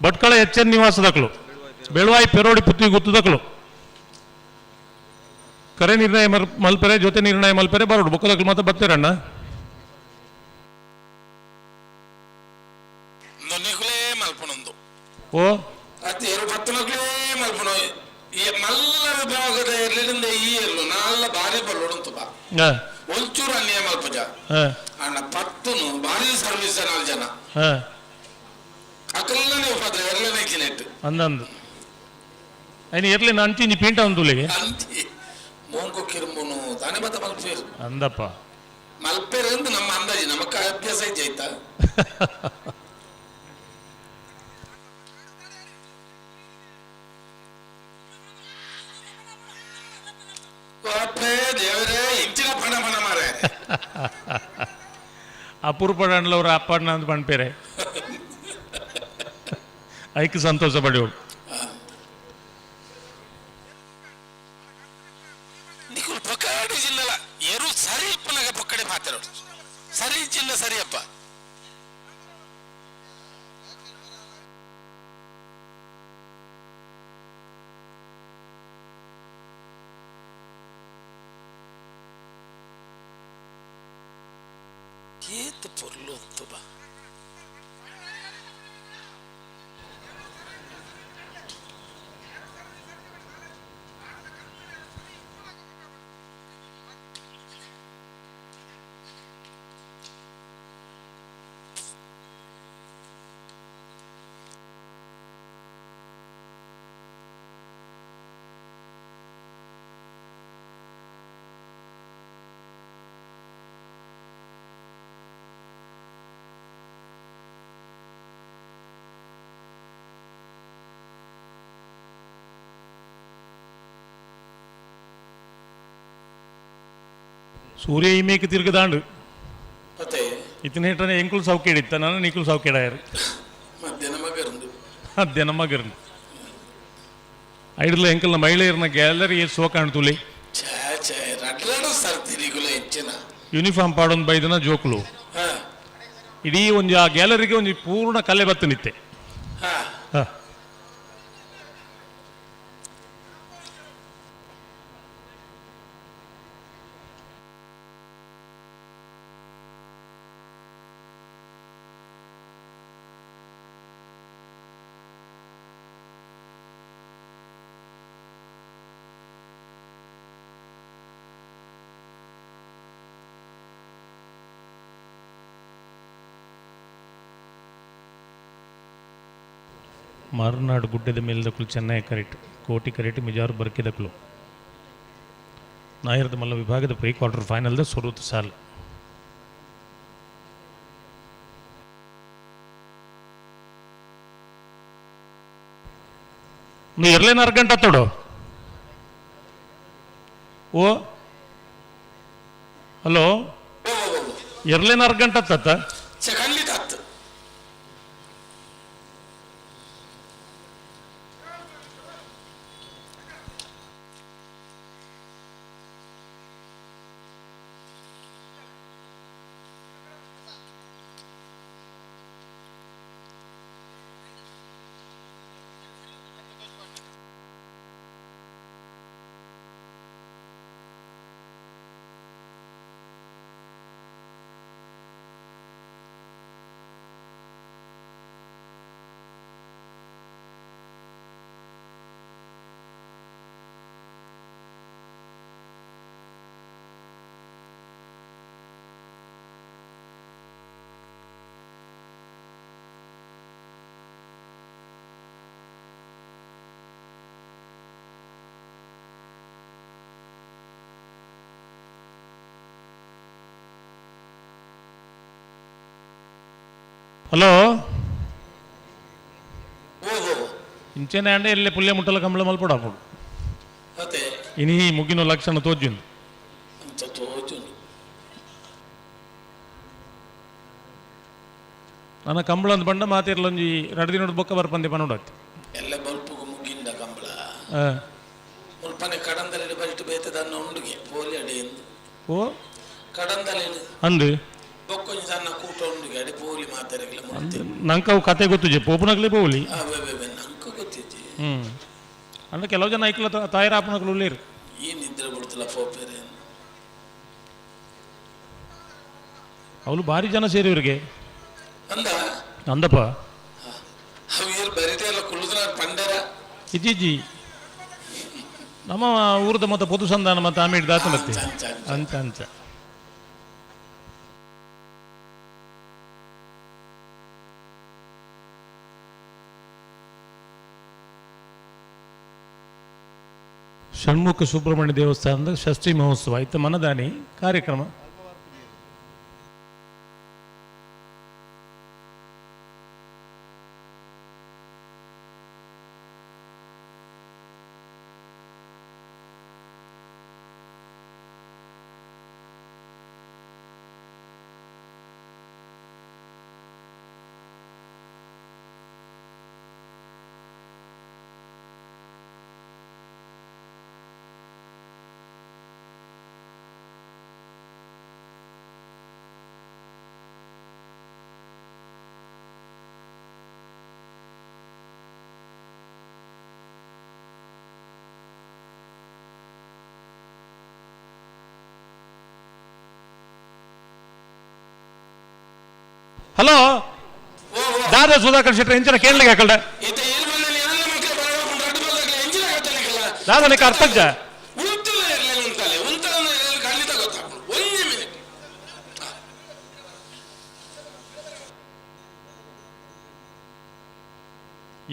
ಭಟ್ಕಳ ಎಚ್ ಎನ್ ನಿವಾಸ ದಕ್ಕಲು ಬೆಳುವಾಯಿ ಪೆರೋಡಿ ಪುತ್ತಿ ಗುತ್ತು ದಕ್ಕಲು ಕರೆ ನಿರ್ಣಯ ಮಲ್ಪೆರೆ ಜೊತೆ ನಿರ್ಣಯ ಮಲ್ಪೆರೆ ಬರೋಡು ಬೊಕ್ಕದಕ್ಕಲು ಮತ್ತೆ ಬತ್ತೇರಣ್ಣ. ಓ ಅತ್ತೆ ಏರು ಪತ್ತನಕ್ಲೇ ಮಲ್ಪುನು ಈ ಮಲ್ಲರ ಭಾಗದ ಎರ್ಲಿಂದ ಈ ಎರ್ಲು ನಾಲ್ಲ ಭಾರಿ ಬಲ್ಲೋಡುಂತು ಬಾ. ಒಂಚೂರು ಅನ್ಯಾಯ ಮಲ್ಪುಜ. ಅಣ್ಣ ಪತ್ತುನು ಭಾರಿ ಸರ್ವಿಸ್ ನಾಲ್ ಜನ. ಅಕಲ್ಲನೆ ಉಪಾದ್ರ ಎರ್ಲನೆ ಕಿನೆಟ್ ಅಂದಂದು ಐನ ಎರ್ಲಿನ ಅಂಚಿ ಇಂಜಿ ಪೀಂಟ ಉಂತುಲೆಗೆ ಅಂಚಿ ಮೋಂಕು ಕಿರ್ಮುನು ತಾನೇ ಬತ್ತ ಮಲ್ಪೇರು. ಅಂದಪ್ಪ. ಮಲ್ಪೇರು ಅಂತ ನಮ್ಮ ಅಂದಾಜು ನಮಕ್ಕ ಅಭ್ಯಾಸ ಐತೆ ಆಯ್ತಾ. ಅಪ್ಪೇ ದೇವರೇ ಇಂಚ ಅಪೂರ್ಪಡಂಡ್ಲ ಅವ್ರ ಅಪ್ಪಣ್ಣ ಅಂತ ಪಣ್ಪೇರೆ ಐಕ್ ಸಂತೋಷ ಪಡೆಯೋಳು. ನಿಕುಲ್ ಪೊಕ್ಕಡೆ ಜಿಲ್ಲಲ ಎರು ಸರಿ ಇಪ್ಪನಾಗ ಪೊಕ್ಕಡೆ ಮಾತಾಡೋಡು ಸರಿ ಜಿಲ್ಲ ಸರಿಯಪ್ಪ. ಏತ್ ಪೊರ್ಲು ಬಾ. ಸೂರ್ಯ ಇಮೇಕ್ ತಿರುಗದಾಂಡು ಮತ್ತೆ ಇತನೇಟನೆ ಎಂಕುಲ್ ಸೌಕೇಡಿತ್ತ ನಾನು ನಿಕುಲ್ ಸೌಕೇಡಾಯರು ಮಧ್ಯಾಹ್ನ ಮಗರಂದು ಮಧ್ಯಾಹ್ನ ಮಗರಂದು ಐಡ್ಲ ಎಂಕಲ್ನ ಮಹಿಳೆಯರನ್ನ ಗ್ಯಾಲರಿ ಸೋಕಾಣ್ ತುಲಿ ಛೇ ಛೇ ರಡ್ರಡು ಸರ್ತಿ ಹೆಚ್ಚಿನ ಯೂನಿಫಾರ್ಮ್ ಪಾಡೊಂದು ಬೈದನ ಜೋಕುಲು ಇಡೀ ಒಂದು ಆ ಗ್ಯಾಲರಿಗೆ ಒಂದು ಪೂರ್ಣ ಕಲೆ ಬತ್ತು ನಿತ್ತೆ. ಹಾ. ಮಾರನಾಡು ಗುಡ್ಡದ ಮೇಲ್ದಕ್ಕಲು ಚೆನ್ನೈ ಕರೆಟ್ ಕೋಟಿ ಕರೆಟ್ ಮಿಜಾರು ಬರ್ಕಿದಕ್ಕಲು ನಾಯರದ ಮಲ್ಲ ವಿಭಾಗದ ಪ್ರೀ ಕ್ವಾರ್ಟರ್ ಫೈನಲ್ದ ಸುರೂತ್ ಸಾಲ್. ನೀವು ಇರ್ಲೇನ ಗಂಟೆ ತೋಡು ಓ ಹಲೋ ಇರ್ಲೇನ ಗಂಟೆ ತತ್ತ ಖಂಡಿತ ಆತು. ಹಲೋ ಇಂಚೆನೆ ಅಂಡೆ ಎಲ್ಲೆ ಪುಲ್ಯ ಮುಟ್ಟಲ ಕಂಬಳ ಮಲ್ಪಡ ಅప్పుడు ಅದೇ ಇನಿ ಮುಗಿನ ಲಕ್ಷಣ ತೋಜುಂದು ಅಂಚ ತೋಜುಂಡು. ನನ್ನ ಕಂಬಳ ಅಂದ್ ಬಂಡ ಮಾತಿರ್ಲೊಂಜಿ ರಡ್ ದಿನದ ಬೊಕ್ಕ ಬರ್ಪಂದೆ ಪನೋಡತ್ತಿ ಎಲ್ಲ ಬಲ್ಪುಗು ಮುಗಿಂದ ಕಂಬಳ ಮುಲ್ಪನೆ ಕಡಂದಲೆಡ್ ಬರಿಟ್ ಬೇತೆ ದನ್ನ ಉಂಡುಗೆ ಪೋಲಿ ಅಡಿ ಎಂದು ಓ ಕಡಂದಲೆಡ್ ಅಂದು ಬೊಕ್ಕೊಂಜಿ ಸಣ್ಣ ಕೂಟ ಉಂಡುಗೆ ಅಡಿ ಪೋಲಿ ಮಾತಾಡಗಿಲ್ಲ ಮುಲ್ತೆ. ನಂಗೆ ಅವು ಕತೆ ಗೊತ್ತುಜೆ ಪೋಪುನಗ್ಲೇ ಪೋಲಿ. ಅವೇ ಬೇ ನಂಗೆ ಗೊತ್ತಿಜ್ಜಿ. ಅಂದ್ರೆ ಕೆಲವು ಜನ ಐಕ್ಲ ತಾಯಿರ ಆಪನಕ್ಲು ಉಳ್ಳೇರು. ಈ ನಿದ್ರೆ ಬಿಡ್ತಿಲ್ಲ ಪೋಪೇರೆ. ಅವಳು ಭಾರಿ ಜನ ಸೇರಿವ್ರಿಗೆ ಅಂದ ಅಂದಪ್ಪ ಅವು ಏರ್ ಬರಿಟೆ ಎಲ್ಲ ಕುಳ್ಳುದ್ರ ಪಂಡರ ಇಜ್ಜಿಜ್ಜಿ ನಮ್ಮ ಊರದ ಮತ್ತೆ ಪೊದು ಸಂಧಾನ ಮತ್ತೆ ಆಮೇಲೆ ದಾತಲತ್ತೆ ಅಂಚ, ಅಂಚ, ಅಂಚ ಅಂಚ. ಷಣ್ಮುಖ ಸುಬ್ರಹ್ಮಣ್ಯ ದೇವಸ್ಥಾನದ ಷಷ್ಠಿ ಮಹೋತ್ಸವ ಇತ್ತ ಮನದಾನಿ ಕಾರ್ಯಕ್ರಮ. ಹಲೋ ದಾದಾ ಸುಧಾಕರ್ ಶೆಟ್ಟಿ ಎಂಚಿನ ಕೇಳಲಿಕ್ಕೆ ಹಾಕಲ್ಡ ದಾದನಿಕ ಅರ್ಥಜ್ಜ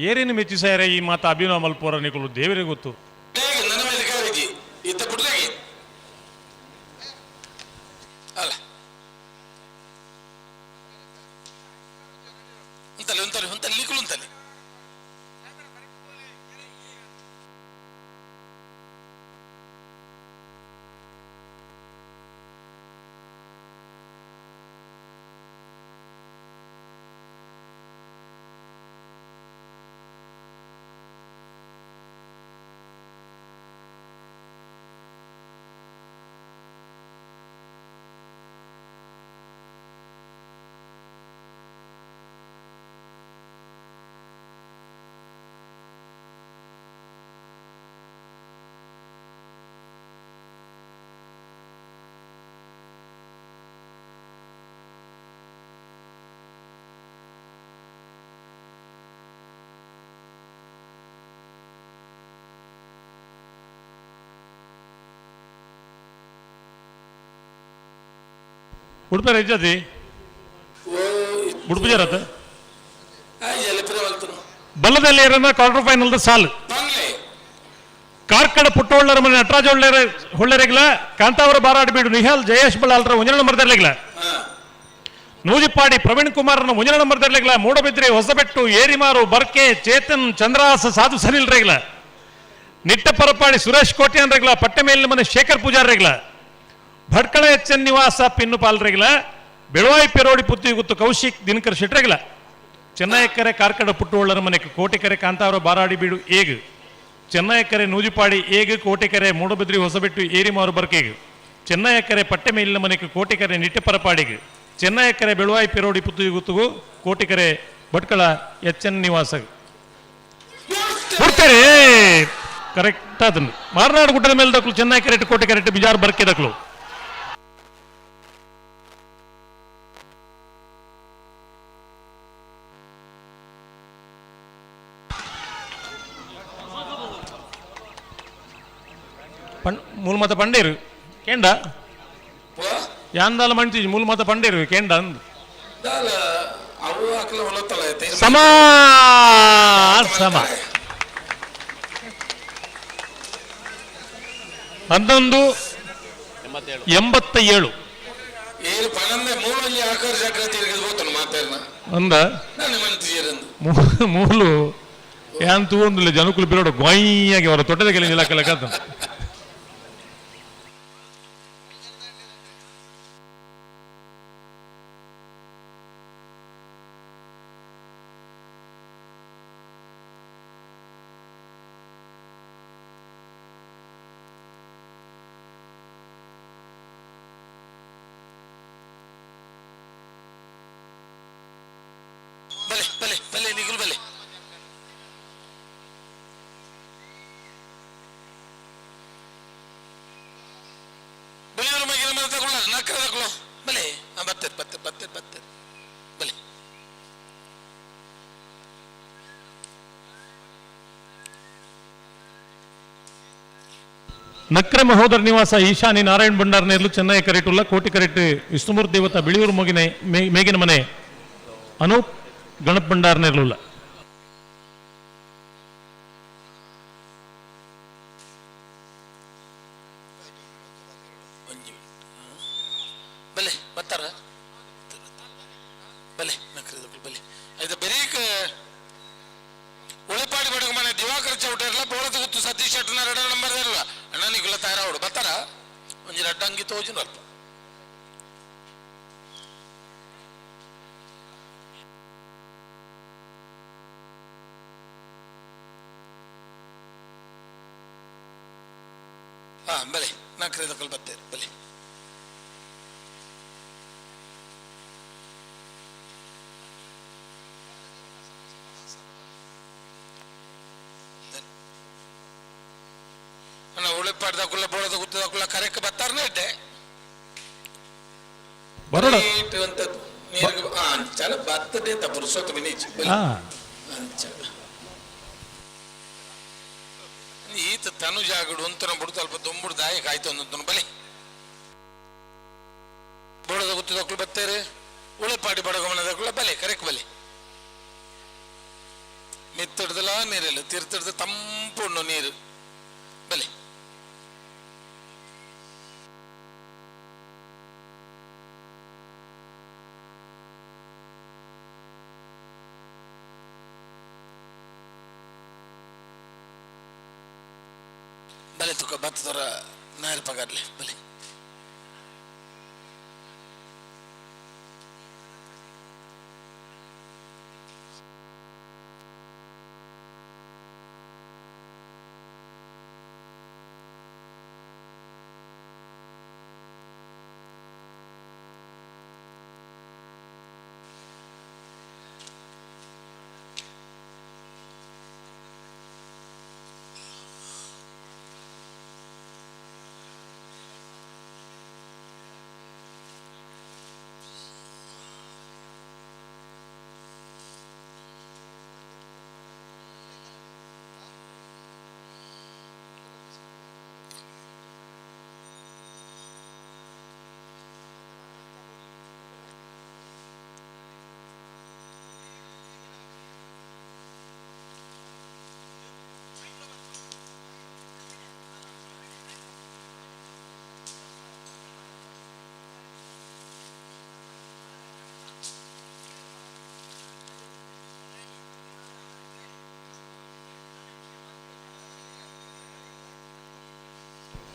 ಏರೇನು ಮೆಚ್ಚಿಸಾಯರೆ ಈ ಮಾತು ಅಭಿನವ ಮಲ್ಪೋರ ನಿಕುಲು ದೇವರಿಗೆ ಗೊತ್ತು. ಉಡುಪಿ ರಜಾದಿ ಉಡುಪಿ ಜರತ್ ಬಲ್ಲದಲ್ಲಿ ಏರನ್ನ ಕ್ವಾರ್ಟರ್ ಫೈನಲ್ ಸಾಲು. ಕಾರ್ಕಳ ಪುಟ್ಟೊಳ್ಳರ ಮನೆ ನಟರಾಜ ಹೊಳ್ಳೆರ ಹೊಳ್ಳೆರೆಗ್ಲ ಕಾಂತಾವರ ಬಾರಾಡ್ಬೀಡು ನಿಹಾಲ್ ಜಯೇಶ್ ಬಳ್ಳಾಲ್ರ ಒಂಜನ ನಂಬರ್ ದರ್ಲೆಗ್ಲ ನೂಜಿಪಾಡಿ ಪ್ರವೀಣ್ ಕುಮಾರ್ನ ಒಂಜನ ನಂಬರ್ ದರ್ಲೆಗ್ಲ ಮೂಡಬಿದ್ರೆ ಹೊಸಬೆಟ್ಟು ಏರಿಮಾರು ಬರ್ಕೆ ಚೇತನ್ ಚಂದ್ರಹಾಸ ಸಾಧು ಸನಿಲ್ ರೇಗ್ಲ ನಿಟ್ಟ ಪರಪಾಡಿ ಸುರೇಶ್ ಕೋಟ್ಯಾನ್ ರೇಗ್ಲ ಪಟ್ಟೆ ಮೇಲಿನ ಮನೆ ಶೇಖರ್ ಪೂಜಾರ್ ರೇಗ್ಲ ಭಟ್ಕಳ ಎಚ್ ಎನ್ ನಿವಾಸ ಪಿನ್ನು ಪಾಲ್ರೆಗ್ಲ ಬೆಳವಾಯಿ ಪೆರೋಡಿ ಪುತ್ತಿ ಗುತ್ತು ಕೌಶಿಕ್ ದಿನಕರ್ ಶೆಟ್ರೆಗ್ಲ ಚೆನ್ನೈಕರೆ ಕಾರ್ಕಡ ಪುಟ್ಟುವಳ್ಳರ ಮನೆ ಕೋಟಿಕೆರೆ ಕಾಂತಾವರ ಬಾರಾಡಿ ಬೀಡು ಏಗ್ ಚೆನ್ನೈಕರೆ ನೂಜಿಪಾಡಿ ಏಗ್ ಕೋಟಿಕೆರೆ ಮೂಡಬಿದ್ರಿ ಹೊಸಬೆಟ್ಟು ಏರಿಮಾರು ಬರ್ಕೇಗ್ ಚೆನ್ನೈಕರೆ ಪಟ್ಟೆ ಮೇಲಿನ ಮನೆಗೆ ಕೋಟಿಕೆರೆ ನಿಟ್ಟೆಪರಪಾಡಿಗೆ ಚೆನ್ನೈಕರೆ ಬೆಳವಾಯಿ ಪೆರೋಡಿ ಪುತ್ತಿ ಗುತ್ತುಗು ಕೋಟಿಕೆರೆ ಭಟ್ಕಳ ಎಚ್ ಎನ್ ನಿವಾಸ ಕೊಡ್ತಾರೆ ಕರೆಕ್ಟ್ ಅದನ್ನು ಮಾರನಾಡು ಗುಡ್ಡದ ಮೇಲೆ ದಕ್ಲು ಚೆನ್ನೈ ಕರೆಕ್ಟ್ ಕೋಟೆ ಕರೆಕ್ಟ್ ಬಿಜಾರ್ ಬರ್ಕೆ ದಕ್ಲು. ಮೂಲ ಮತ ಪಂಡೇರು ಕೇಂಡ ಯಾಂದಾಲ ಮಂಟಿ ಮೂಲ ಮತ ಪಂಡೇರು ಕೇಂಡ ಅಂದು ಸಮ ಸಮ 11 87 ಅಂದ ಮೂಲು ಯಾನ್ ತೂವೊಂದುಲ್ಲ ಜನಕುಲು ಬಿರೋಡು ಗೋಯ್ಯಾಗಿ ಅವರ ತೊಟ್ಟದ ಕೆಲ ನಿಲಕಲಕ. ನಕ್ರೆ ಮಹೋದರ ನಿವಾಸ ಈಶಾನಿ ನಾರಾಯಣ್ ಭಂಡಾರ್ ನೇರ್ಲು ಚೆನ್ನೈ ಕರೆಟುಲ್ಲ ಕೋಟಿ ಕರೆಟ್ ವಿಷ್ಣುಮೂರ್ತಿ ದೇವತ ಬಿಳಿಯೂರು ಮೊಗಿನ ಮೇಗಿನ ಮನೆ ಅನೂಪ್ ಗಣಪ್ ಭಂಡಾರ್ ನೇರ್ಲುಲ್ಲ. ನೀರು ಅಂಚಲ ಬರ್ತಡೇ ತ ಪುರುಷೋತ್ತಮ ಮಿನಿಚ್ ಅಂಚ ಈತ ತನು ಜಾಗಡು ಅಂತನ ಬುಡು ಸ್ವಲ್ಪ ದೊಂಬುಡು ದಾಯ ಕಾಯ್ತು ಅಂದ ಬಲಿ ಬೋಡದ ಗುತ್ತದಕ್ಕಳು ಬತ್ತೇರೆ ಉಳೆಪಾಡಿ ಬಡಗಮನದಕ್ಕಳು ಬಲೆ ಕರೆಕ್ ಬಲೆ ಮಿತ್ತಡ್ದಲ ನೀರಿಲ್ಲ ತೀರ್ಥಡ್ದ ತಂಪುಣ್ಣು ನೀರು ಬಲೆ ಬಲೆ ತುಕ ಬತ್ತದರ ನಾಯರ್ ಪಗಾರ್ಲೆ ಬಲೆ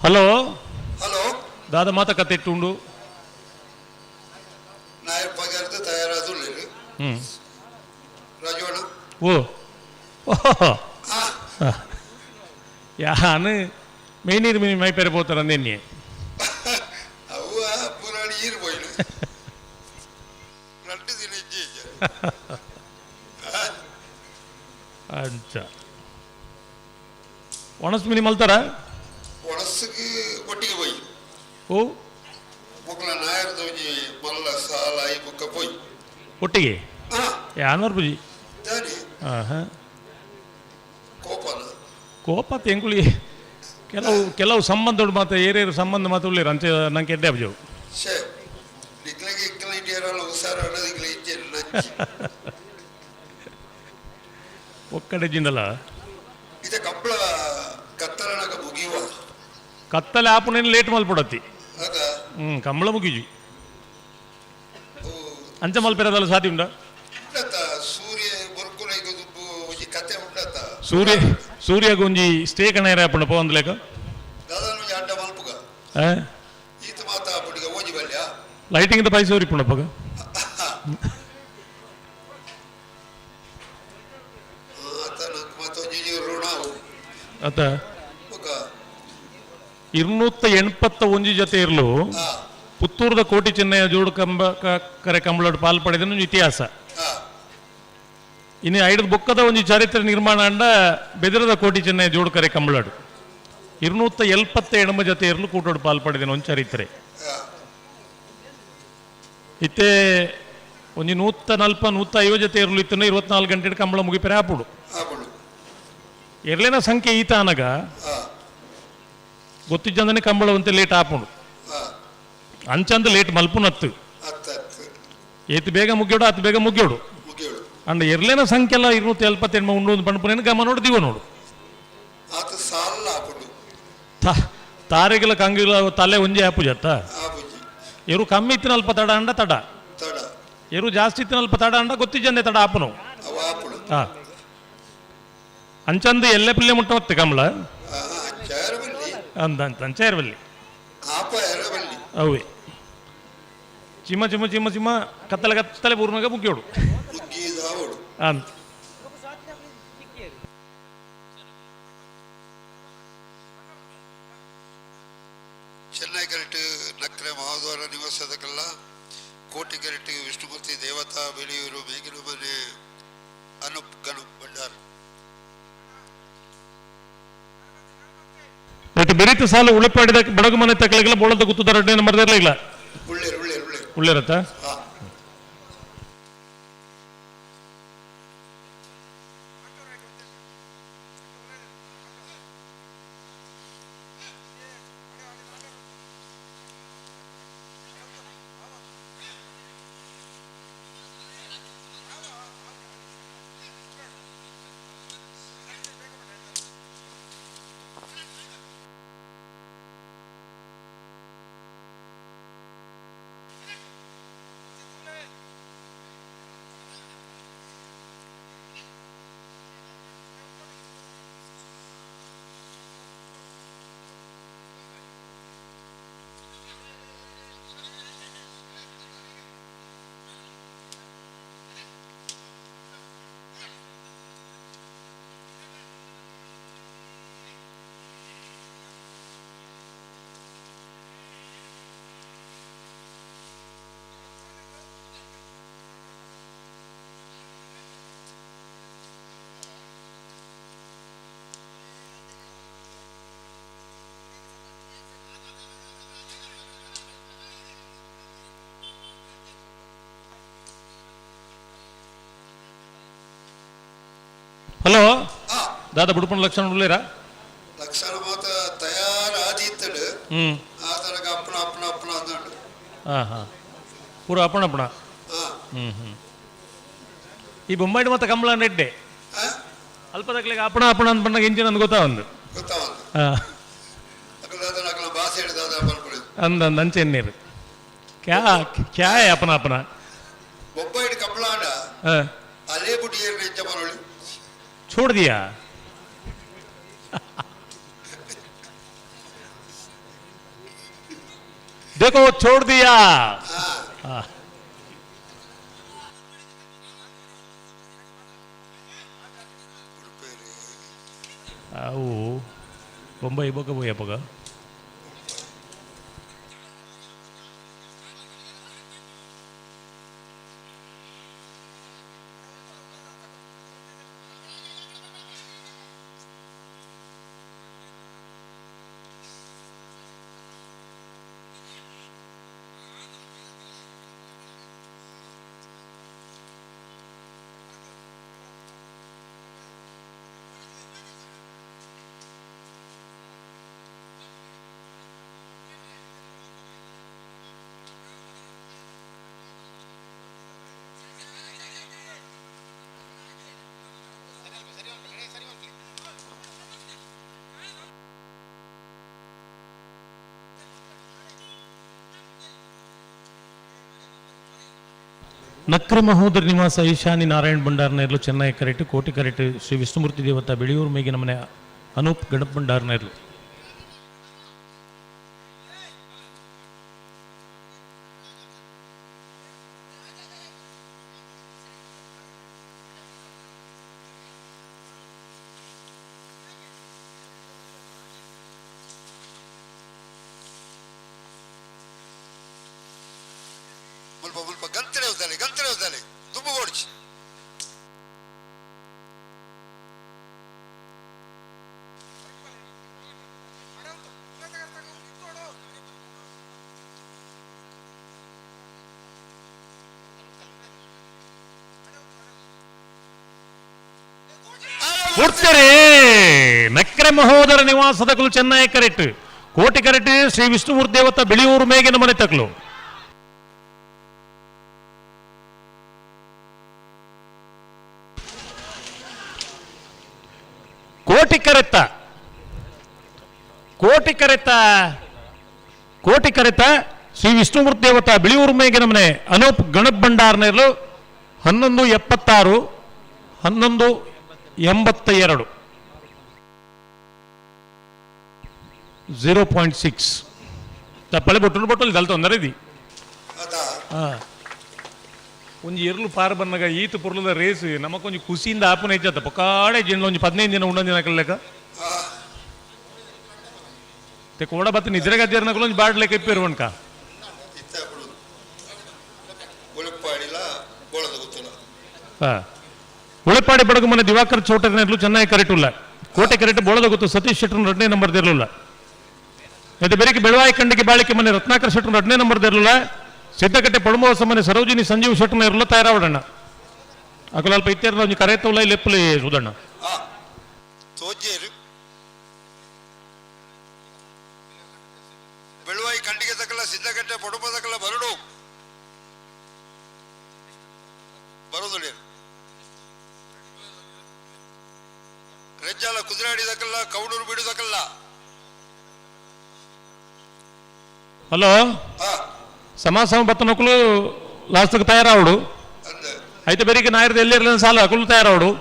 ಹಲೋ ಹಲೋ ದಾದ ಮಾತ ಕತೆ ಇಟ್ಟುಂಡು ನಾಯರ್ ಪಗಾರ್ದು ತಯಾರಾದುಲ್ಲೇರು ರಾಜವಣ್ಣ ಓ ಯಾನು ಮೇನೀರು ಮೀನು ಮೈ ಪೆರೆ ಪೋತಾರ ನಿನ್ನೆ ಅವ್ವ ಪುರಾಣಿ ಈರು ಪೋಯ್ಲು ರಡ್ಡು ದಿನ ಇಜ್ಜೆ ಅಂಚ ಒಣಸ್ ಮಿನಿ ಮಲ್ತಾರ ಒಣಸ್ಸಿಗೆ ಒಟ್ಟಿಗೆ ಪೋಯಿ ಓ ಮೊಕ್ಕಲ ನಾಯರ್ ದೋಜಿ ಮಲ್ಲ ಸಾಲ I ಬುಕ್ಕ ಪೋಯಿ ಒಟ್ಟಿಗೆ ಯಾನೋರ್ ಬುಜಿ ದಾನಿ ಹಾಂ ಕೋಪನ ಕೋಪ ತೆಂಕುಳಿ ಕೆಲವು ಕೆಲವು ಸಂಬಂಧ ಮಾತ್ರ ಏರೇರು ಸಂಬಂಧ ಮಾತ್ರ ಉಳ್ಳೇರು ಅಂಚೆ ನಂಗೆ ಎಡ್ಡೆ ಅಬ್ಜವು ಶೇ ನಿಕ್ಲೆಗೆ ಇಕ್ಕಲ ಇಟ್ಟಿಯಾರಲ್ಲ ಹುಷಾರ ಇಕ್ಲೆ ಇಜ್ಜೆ ನಂಚಿ ಒಕ್ಕಡೆ ಜಿಂದಲ ಇದ ಕಪ್ಪಳ ಕತ್ತಲನಗ ಮುಗಿಯುವ ಕತ್ತಲೆ ಆಪುನೇನು ಲೇಟ್ ಮಲ್ಪಡತ್ತಿ ಅದ ಹ್ಞೂ ಕಂಬಳ ಮುಗಿಜಿ ಅಂಚೆ ಮಲ್ಪೆರದಲ್ಲ ಸಾಧ್ಯ ಉಂಡ ಉಂಡತ ಸೂರ್ಯ ಬೊರ್ಕುಲ ಈಗ ದುಬ್ಬು ಒಂಜಿ ಕತೆ ಉಂಡತ ಸೂರ್ಯ ಸೂರ್ಯಗೊಂಜಿ ಸ್ಟೇ ಕಣೇರ ಆಪುಂಡ ಪೋಂದ್ ಲೇಕ ದಾದಾನ ಒಂಜಿ ಅಡ್ಡ ಮಲ್ಪುಗ ಈತ ಮಾತ ಆಪುಡಿಗ ಓಜಿ ಬಲ್ಯ ಲೈಟಿಂಗ್ the ಪೈಸೆ ಉರಿಪುಂಡ ಪಗ ಆತ ನಂಗೆ ಮಾತ ಒಂಜಿ ಋಣ ಅತ್ತ ಬೊಕ 281 ಜೊತೆ ಇರಲು ಪುತ್ತೂರದ ಕೋಟಿ ಚೆನ್ನಯ್ಯ ಜೋಡು ಕಂಬ ಕರೆ ಕಂಬಳೋಡು ಪಾಲ್ ಪಡೆದ ಒಂಜಿ ಇತಿಹಾಸ. ಇನ್ನು ಐದು ಬೊಕ್ಕದ ಒಂಜಿ ಚರಿತ್ರೆ ನಿರ್ಮಾಣ ಅಂಡ ಬೆದರದ ಕೋಟಿ ಚೆನ್ನಯ್ಯ ಜೋಡು ಕರೆ ಕಂಬಳಾಡು 278 ಜೊತೆ ಇರಲು ಕೂಟೋಡು ಪಾಲ್ ಪಡೆದ ಒಂದು ಚರಿತ್ರೆ. ಇತ್ತೆ ಒಂಜಿ 140 150 ಜೊತೆ ಇರಲು ಇತ್ತನ 24 ಗಂಟೆ ಕಂಬಳ ಮುಗಿಪೆರೆ ಆಪುಡು. ಎರ್ಲೇನ ಸಂಖ್ಯೆ ಈತ ಅನಗ ಗೊತ್ತಿಜ್ಜಂದನೆ ಕಂಬಳ ಒಂತೆ ಲೇಟ್ ಆಪುಂಡು. ಅಂಚಂದ ಲೇಟ್ ಮಲ್ಪುನತ್ತು ಏತ್ ಬೇಗ ಮುಗಿಯೋಡು ಅತ್ ಬೇಗ ಮುಗಿಯೋಡು. ಅಂಡ್ ಎರ್ಲೇನ ಸಂಖ್ಯೆ ಎಲ್ಲ 278 ಉಂಡು ಒಂದು ಪಣಪುನೇನು ಗಮ ನೋಡು ದಿವ ನೋಡು. ತಾರೆಗಳ ಕಂಗಿಲ ತಲೆ ಒಂಜೆ ಆಪು ಜತ್ತ ಎರು ಕಮ್ಮಿ ಇತ್ತಿನ ಅಲ್ಪ ತಡ ಅಂಡ ತಡ ಎರು ಜಾಸ್ತಿ ಇತ್ತಿನ ಅಲ್ಪ ತಡ ಅಂಡ ಗೊತ್ತಿಜ್ಜಂದೆ ತಡ ಆಪುನು. ಹಾ ಅಂಚಂದು ಎಲ್ಲೆ ಪಿಲ್ಲೆ ಮುಟ್ಟ ಮತ್ತೆ ಕಮಲ ಅಂದ ಅಂತ ಅಂಚೇರವಲ್ಲಿ ಅವೇ ಚಿಮ್ಮ ಚಿಮ್ಮ ಚಿಮ್ಮ ಚಿಮ್ಮ ಕತ್ತಲೆ ಕತ್ತಲೆ ಪೂರ್ಣಗ ಮುಗಿಯೋಡು ಅಂತ. ಚೆನ್ನೈ ಕರೆಕ್ಟ್ ನಕ್ರೆ ಮಹಾದ್ವಾರ ನಿವಾಸದಕ್ಕೆಲ್ಲ ಕೋಟಿ ಕರೆಕ್ಟ್ ವಿಷ್ಣುಮೂರ್ತಿ ದೇವತಾ ಬೆಳೆಯೂರು ಮೇಗಿನ ಮನೆ ಅನೂಪ್ ಗಣಪ್ ಭಂಡಾರ್. ಬಟ್ ಬೆರೀತ ಸಾಲು ಉಳಿಪಾಡಿದ ಬಡಗು ಮನೆ ತಕ್ಕಲಿಲ್ಲ ಬೋಳದ ಗುತ್ತದ ರಡ್ಡೆ ನಂಬರ್ ಇರಲಿಲ್ಲ ಉಳ್ಳಿರತ್ತ. ಹಲೋ ದಾದಾ ಬುಡುಪಣ ಲಕ್ಷಣ ಉಳ್ಳೇರಾ ಲಕ್ಷಣ ಮಾತ ತಯಾರ ಆದಿತ್ತಡು. ಆತನಗ ಅಪ್ಪಣ ಅಪ್ಪಣ ಅಪ್ಪಣ ಅಂದಂಡು. ಹಾಂ ಹಾಂ ಪೂರ ಅಪ್ಪಣ ಅಪ್ಪಣ. ಹ್ಞೂ ಹ್ಞೂ ಈ ಬೊಂಬಾಯಿ ಮತ್ತೆ ಕಮಲ ನೆಡ್ಡೆ ಅಲ್ಪದಕ್ಲಿಗೆ ಅಪ್ಪಣ ಅಪ್ಪಣ ಅಂತ ಬಂದಾಗ ಇಂಜಿನ್ ಅಂದ್ ಗೊತ್ತಾ ಒಂದು. ಗೊತ್ತಾವಂದು. ಹಾಂ. ಅಕಲ ಭಾಷೆ ಹಿಡಿದಾದ ಅಂದ ಅಂದ ಅಂಚೆನ್ನೀರು ಕ್ಯಾ ಕ್ಯಾ ಅಪ್ಪನ ಅಪ್ಪನ. ಬೊಂಬಾಯಿ ಕಮಲಾಂಡ. ಹಾಂ. ಅಲ್ಲೇ ಬುಡಿ ಎಂಚ ಬರೋಳಿ. छोड़ दिया. देखो छोड़ दिया. हाँ. ಅವು ಬೊಂಬೈ ಬೊಕ ಬೋಯಪ್ಪಗ. ನಕ್ರೆ ಮಹೋದರ ನಿವಾಸ ಈಶಾನಿ ನಾರಾಯಣ್ ಭಂಡಾರ್ನೇರ್ಲು ಚೆನ್ನೈ ಕರೆಟ್ ಕೋಟಿ ಕರೆಟ್ ಶ್ರೀ ವಿಷ್ಣುಮೂರ್ತಿ ದೇವತಾ ಬೆಳೆಯೂರು ಮೇಗಿನ ಮನೆ ಅನೂಪ್ ಗಣಪ್ ಭಂಡಾರ್ನೇರ್ಲು. ಮುಲ್ಪ ಮುಲ್ಪ ಗಂತಡೆ ಹೋದಾಲೆ ಗಂತಡೆ ಹೋದಾಲೆ ದುಂಬು ಓಡಿಸಿ. ಕೊಡ್ತಾರೆ ನಕ್ರೆ ಮಹೋದರ ನಿವಾಸದ ಕುಲು ಚೆನ್ನೈ ಕರೆಟ್ ಕೋಟಿ ಕರೆಟ್ ಶ್ರೀ ವಿಷ್ಣುಮೂರ್ತಿ ದೇವತ ಬಿಳಿಯೂರು ಮೇಗಿನ ಮನೆ ತಕ್ಲು. ಕೋಟಿ ಕರೆತ ಕೋಟಿ ಕರೆತ ಕೋಟಿ ಕರೆತ ಶ್ರೀ ವಿಷ್ಣುಮೂರ್ತಿ ದೇವತ ಬಿಳಿಯೂರು ಮೇಗಿನ ಮನೆ ಅನೂಪ್ ಗಣಪ್ ಭಂಡಾರ್ನೇರ್ಲು 11:76 11:82 0.6 ತಪ್ಪಳೆ ಬೊಟ್ಟಲು ಬೊಟ್ಟಲು ದಲ್ ತೊಂದರೆ ఇది. ಒಂಜಿ ಎರ್ಲು ಪಾರ್ ಬನ್ನಗ ಈತ ಪೊರ್ಲದ ರೇಸ್ ನಮಕ್ ಒಂಜಿ ಖುಷಿಯಿಂದ ಆಪುನ ಹೆಚ್ಚತ್ತ ಪೊಕಾಡೆ ಜಿಂಡ್ಲ ಒಂಜಿ 15 ದಿನ ಉಂಡೊಂದು ದಿನ ಲೆಕ್ಕ ते ಕೋಡ ಬತ್ತ ನಿದ್ರೆ ಗದ್ದಿರ್ನಕಲು ಒಂಜಿ ಬಾಡ್ ಲೆಕ್ಕ ಇಪ್ಪೇರು ವಣ್ಕ. ಉಳಿಪಾಡಿ ಬಡಗು ಮನೆ ದಿವಾಕರ್ ಚೌಟರ್ನೇರ್ಲು ಚೆನ್ನಾಗಿ ಕರೆಟುಲ್ಲ ಕೋಟೆ ಕರೆಟ್ ಬೋಳದ ಗೊತ್ತು ಸತೀಶ್ ಶೆಟ್ಟರ್ 2ನೇ ನಂಬರ್ ದಿರಲಿಲ್ಲ. ಮತ್ತೆ ಬೆರಕೆ ಬೆಳವಾಯಿ ಕಂಡಿಗೆ ಬಾಳಿಕೆ ಮನೆ ರತ್ನಾಕರ್ ಶೆಟ್ಟರ್ 2ನೇ ನಂಬರ್ ದಿರಲಿಲ್ಲ. ಸಿದ್ದಕಟ್ಟೆ ಪಡುಮೋಸ ಮನೆ ಸರೋಜಿನಿ ಸಂಜೀವ್ ಶೆಟ್ಟರ್ನ ಇರಲ್ಲ ತಯಾರಾವಡಣ್ಣ ಅಕುಲ ಅಲ್ಪ ಇತ್ತೆರ್ನ ಒಂಜಿ ಕರೆತುಲ್ಲ ಲೆಪ್ಪುಲಿ ಸುದಣ್ಣ. ತೋಜೇರು ಬೆಳುವಾಯಿ ಕಂಡಿಗೆ ತಕಲ ಸಿದ್ದಕಟ್ಟೆ ಪಡುಮದಕಲ ಬರಡು ಬರೋದಿಲ್ಲ. ರೆಜ್ಜಾಲ ಕುದುರಾಡಿದಕ್ಕಲ್ಲ ಕೌಡೂರು ಬಿಡುದಕ್ಕಲ್ಲ. ಹಲೋ ಸಮಾಸಮ ಬತ್ತನೊಕ್ಕಲು ಲಾಸ್ಟ್ಗೆ ತಯಾರಾವಡು అయితే ಬೆರಿಗೆ ನಾಯರ್ದು ಎಲ್ಲಿರಲಿಲ್ಲ ಸಾಲ ಅಕುಲು ತಯಾರಾವಡು.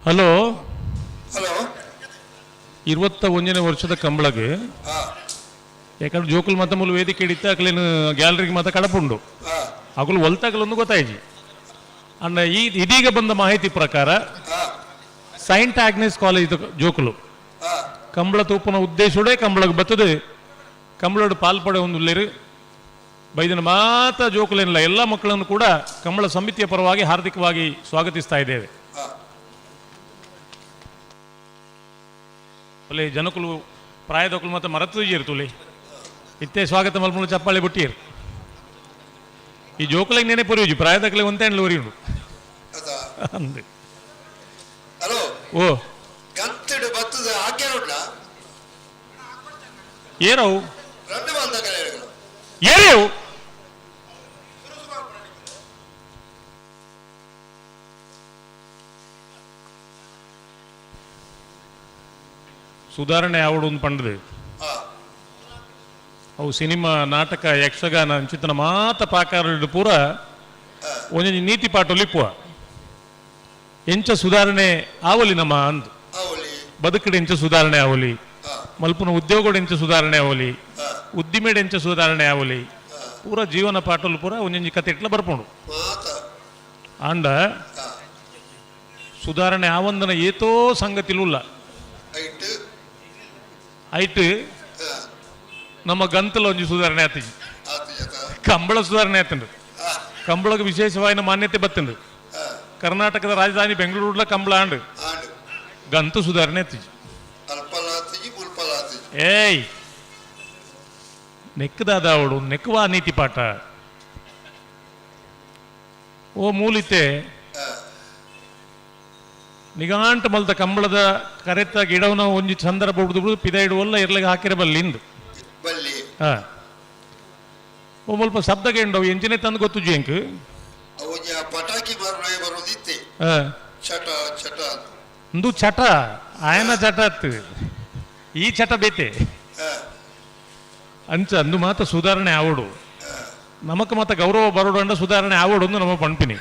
ಹಲೋ ಹಲೋ 21ನೇ ವರ್ಷದ ಕಂಬಳಗೆ ಯಾಕಂದ್ರೆ ಜೋಕುಲ್ ಮಾತ ಮೂಲ ವೇದಿಕೆ ಹಿಡಿತ ಅಕ್ಲೇನು ಗ್ಯಾಲರಿಗೆ ಮಾತ ಕಡಪುಂಡು ಅಕುಲು ಒಲ್ತಾಗಲೊಂದು ಗೊತ್ತಾಯ್ಜಿ. ಅಣ್ಣ ಈ ಇದೀಗ ಬಂದ ಮಾಹಿತಿ ಪ್ರಕಾರ ಸೈಂಟ್ ಆಗ್ನೆಸ್ ಕಾಲೇಜ್ ಜೋಕುಲು ಕಂಬಳ ತೂಪನ ಉದ್ದೇಶೋಡೆ ಕಂಬಳಗೆ ಬರ್ತದೆ ಕಂಬಳೋಡು ಪಾಲ್ಪಡೆ ಒಂದು ಉಲ್ಲೇರು ಬೈದಿನ ಮಾತ ಜೋಕುಲೇನಿಲ್ಲ ಎಲ್ಲ ಮಕ್ಕಳನ್ನು ಕೂಡ ಕಂಬಳ ಸಮಿತಿಯ ಪರವಾಗಿ ಹಾರ್ದಿಕವಾಗಿ ಸ್ವಾಗತಿಸ್ತಾ ಇದ್ದೇವೆ. ಒಳ್ಳೆ ಜನಕುಲು ಪ್ರಾಯದಕುಲು ಮತ್ತೆ ಮರತು ತುಲಿ ಇತ್ತೆ ಸ್ವಾಗತ ಮಲ್ಪುನ ಚಪ್ಪಾಳೆ ಬುಟ್ಟಿಯರು ಈ ಜೋಕುಲಿಗೆ ನೆನೆ ಪೊರಿಯುಜಿ ಪ್ರಾಯದಕ್ಲೆ ಒಂತೆ ಒರಿಯುಂಡು ಅಂದೆ. ಹಲೋ ಓ ಗಂತಿಡು ಬತ್ತದ ಹಾಕ್ಯಾರುಂಡ ಏರವು రెండు వందల ಏರೇವು ಸುಧಾರಣೆ ಆವಡು ಒಂದು ಪಂಡದು ಅವು ಸಿನಿಮಾ ನಾಟಕ ಯಕ್ಷಗಾನ ಅಂಚಿತನ ಮಾತ ಪಾಕಾರ ಪೂರ ಒಂಜೊಂಜಿ ನೀತಿ ಪಾಠ ಲಿಪ್ಪುವ ಎಂಚ ಸುಧಾರಣೆ ಆವಲಿ ನಮ್ಮ ಅಂದು ಬದುಕಡೆ ಎಂಚ ಸುಧಾರಣೆ ಆವಲಿ ಮಲ್ಪುನ ಉದ್ಯೋಗಡೆ ಎಂಚ ಸುಧಾರಣೆ ಆವಲಿ ಉದ್ದಿಮೆಡೆ ಎಂಚ ಸುಧಾರಣೆ ಆವಲಿ ಪೂರ ಜೀವನ ಪಾಠಲು ಪೂರ ಒಂಜೊಂಜಿ ಕತೆ ಇಟ್ಲ ಬರ್ಪುಂಡು. ಆಂಡ ಸುಧಾರಣೆ ಆವಂದನ ಏತೋ ಸಂಗತಿಲುಲ್ಲ ಐಟ್ ನಮ್ಮ ಗಂತಲ ಒಂಜಿ ಸುಧಾರಣೆ ಆತಿಜಿ ಕಂಬಳ ಸುಧಾರಣೆ ಆತಂಡು ಕಂಬಳಕ್ಕೆ ವಿಶೇಷವಾದ ಮಾನ್ಯತೆ ಬತ್ತಂಡು ಕರ್ನಾಟಕದ ರಾಜಧಾನಿ ಬೆಂಗಳೂರುಲ ಕಂಬಳ ಆಂಡು ಗಂತು ಸುಧಾರಣೆ ಆತಿಜಿ. ಏಯ್ ನೆಕ್ಕದಾದ ಅವಳು ನೆಕ್ಕುವ ನೀತಿ ಪಾಠ ಓ ಮೂಲಿತೆ ನಿಗಾಂಟ ಮಲ್ತ ಕಂಬಳದ ಕರೆತ ಗಿಡವನ ಒಂಜಿ ಸಂದರ್ಭ ಹುಡ್ದು ಪಿದ ಇಡುವಲ್ಲ ಇರ್ಲಿಗೆ ಹಾಕಿರಬಲ್ಲಿ ಇಂದು. ಹಾ ಓ ಮುಲ್ಪ ಶಬ್ದ ಕೇಂಡವು ಎಂಚಿನೇ ತಂದು ಗೊತ್ತು ಎಂಕ್ ಇಂದು ಚಟ ಆಯನ ಚಟ ಅತ್ತು ಈ ಚಟ ಬೇತೆ ಅಂಚ ಅಂದು ಮಾತ ಸುಧಾರಣೆ ಆವಡು ನಮಕ್ ಮಾತ ಗೌರವ ಬರೋಡು ಅಂಡ ಸುಧಾರಣೆ ಆವಡು ಅಂದು ನಮ್ಮ ಪಣ್ಪಿನಿ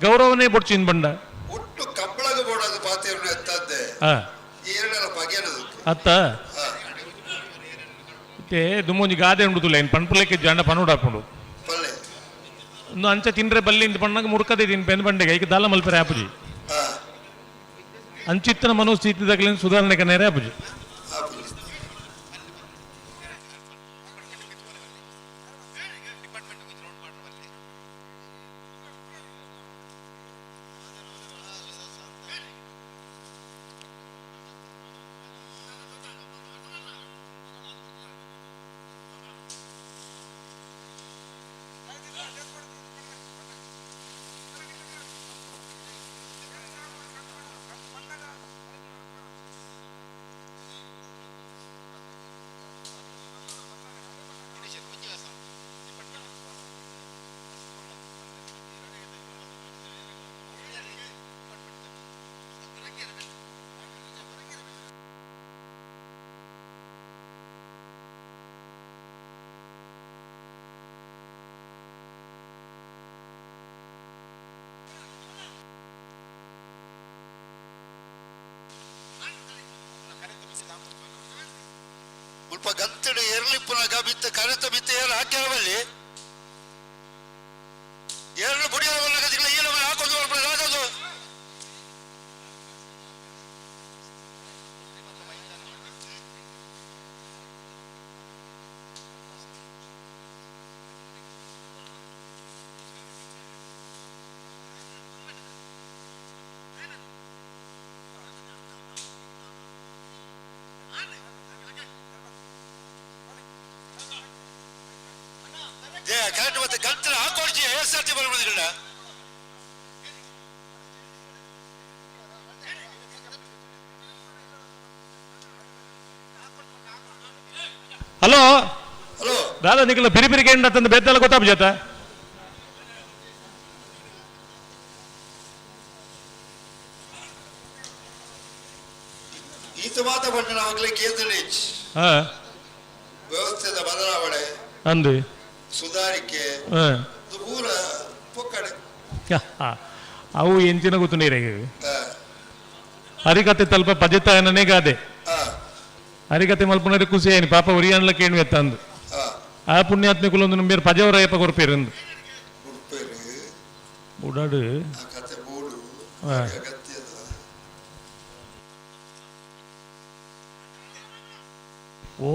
ಗೌರವನೇ ಬೊಡ್ಚಿನ್ ಬಂಡ ಅತ್ತ ಇತ್ತೆ ದುಮ್ಮೊಂಜಿ ಗಾದೆ ಉಂಡುದಿಲ್ಲ ಇನ್ ಪಣ್ಪುಲೆಕ್ಕೆ ಜಂಡ ಪನುಡಾಪುಂಡು ಒಂದು ಅಂಚ ತಿಂದ್ರೆ ಬಲ್ಲಿ ಇಂದ ಪಣ್ಣಾಗ ಮುರ್ಕದೆ ತಿನ್ ಪೆನ್ ಬಂಡೆಗೆ ಈಗ ದಾಲ ಮಲ್ಪರೆ ಆಪುಜಿ ಅಂಚಿತ್ತನ ಮನೋಸ್ಥಿತಿದಾಗಲೇನು ಸುಧಾರಣೆ ಕನೇರೆ ಆಪುಜಿ. ಮುಲ್ಪ ಗಂತಡು ಎರಲಿಪ್ಪುನ ಗಬಿತ್ತ ಕರೆತ ಬಿತ್ತ ಏರು ಹಾಕ್ಯಾರವಲ್ಲಿ ಎರಡು ಬುಡಿಯವಲ್ಲ ಗತಿಗಳ ಏಳು ಹಾಕೋದು ಹಾಕೋದು ಕರೆಕ್ಟ್ ಮತ್ತೆ ಗಂತಲ ಹಾಕೊಡ್ಜಿ ಎಸ್ ಆರ್ ಟಿ ಬರ್ಬೋದಿಲ್ಲ. ಹಲೋ ಹಲೋ ದಾದಾ ನಿಖಿಲ ಬಿರಿ ಬಿರಿಗೆ ತಂದು ಬೆದ್ದಲ್ಲ ಗೊತ್ತಾಪ ಜೊತ ಈತ ಮಾತ ಪಟ್ಟಣ ಆಗಲೇ ಕೇಂದ್ರ ಹಾ ವ್ಯವಸ್ಥೆದ ಬದಲಾವಣೆ ಅಂದು ಸುಧಾರಿಕೆ ಪೂರ ಪೊಕ್ಕಡೆ ಅವು ಎಂಚಿನ ಗೊತ್ತು ನೀರಿಗೆ. ಹರಿಕತೆ ತಲ್ಪ ಪಜೆತಾಯನನೇ ಗಾದೆ. ಹರಿಕತೆ ಮಲ್ಪುನರೆ ಖುಷಿ ಆಯ್ನಿ ಪಾಪ ಒರಿಯಾನ್ಲ ಕೇಣು ಎತ್ತಂದು. ಆ ಪುಣ್ಯಾತ್ಮೆ ಕುಲೊಂದು ನಂಬೇರು ಪಜವರ ಏಪ ಕೊರ್ಪೇರಂದು. ಬುಡಾಡು. ಓ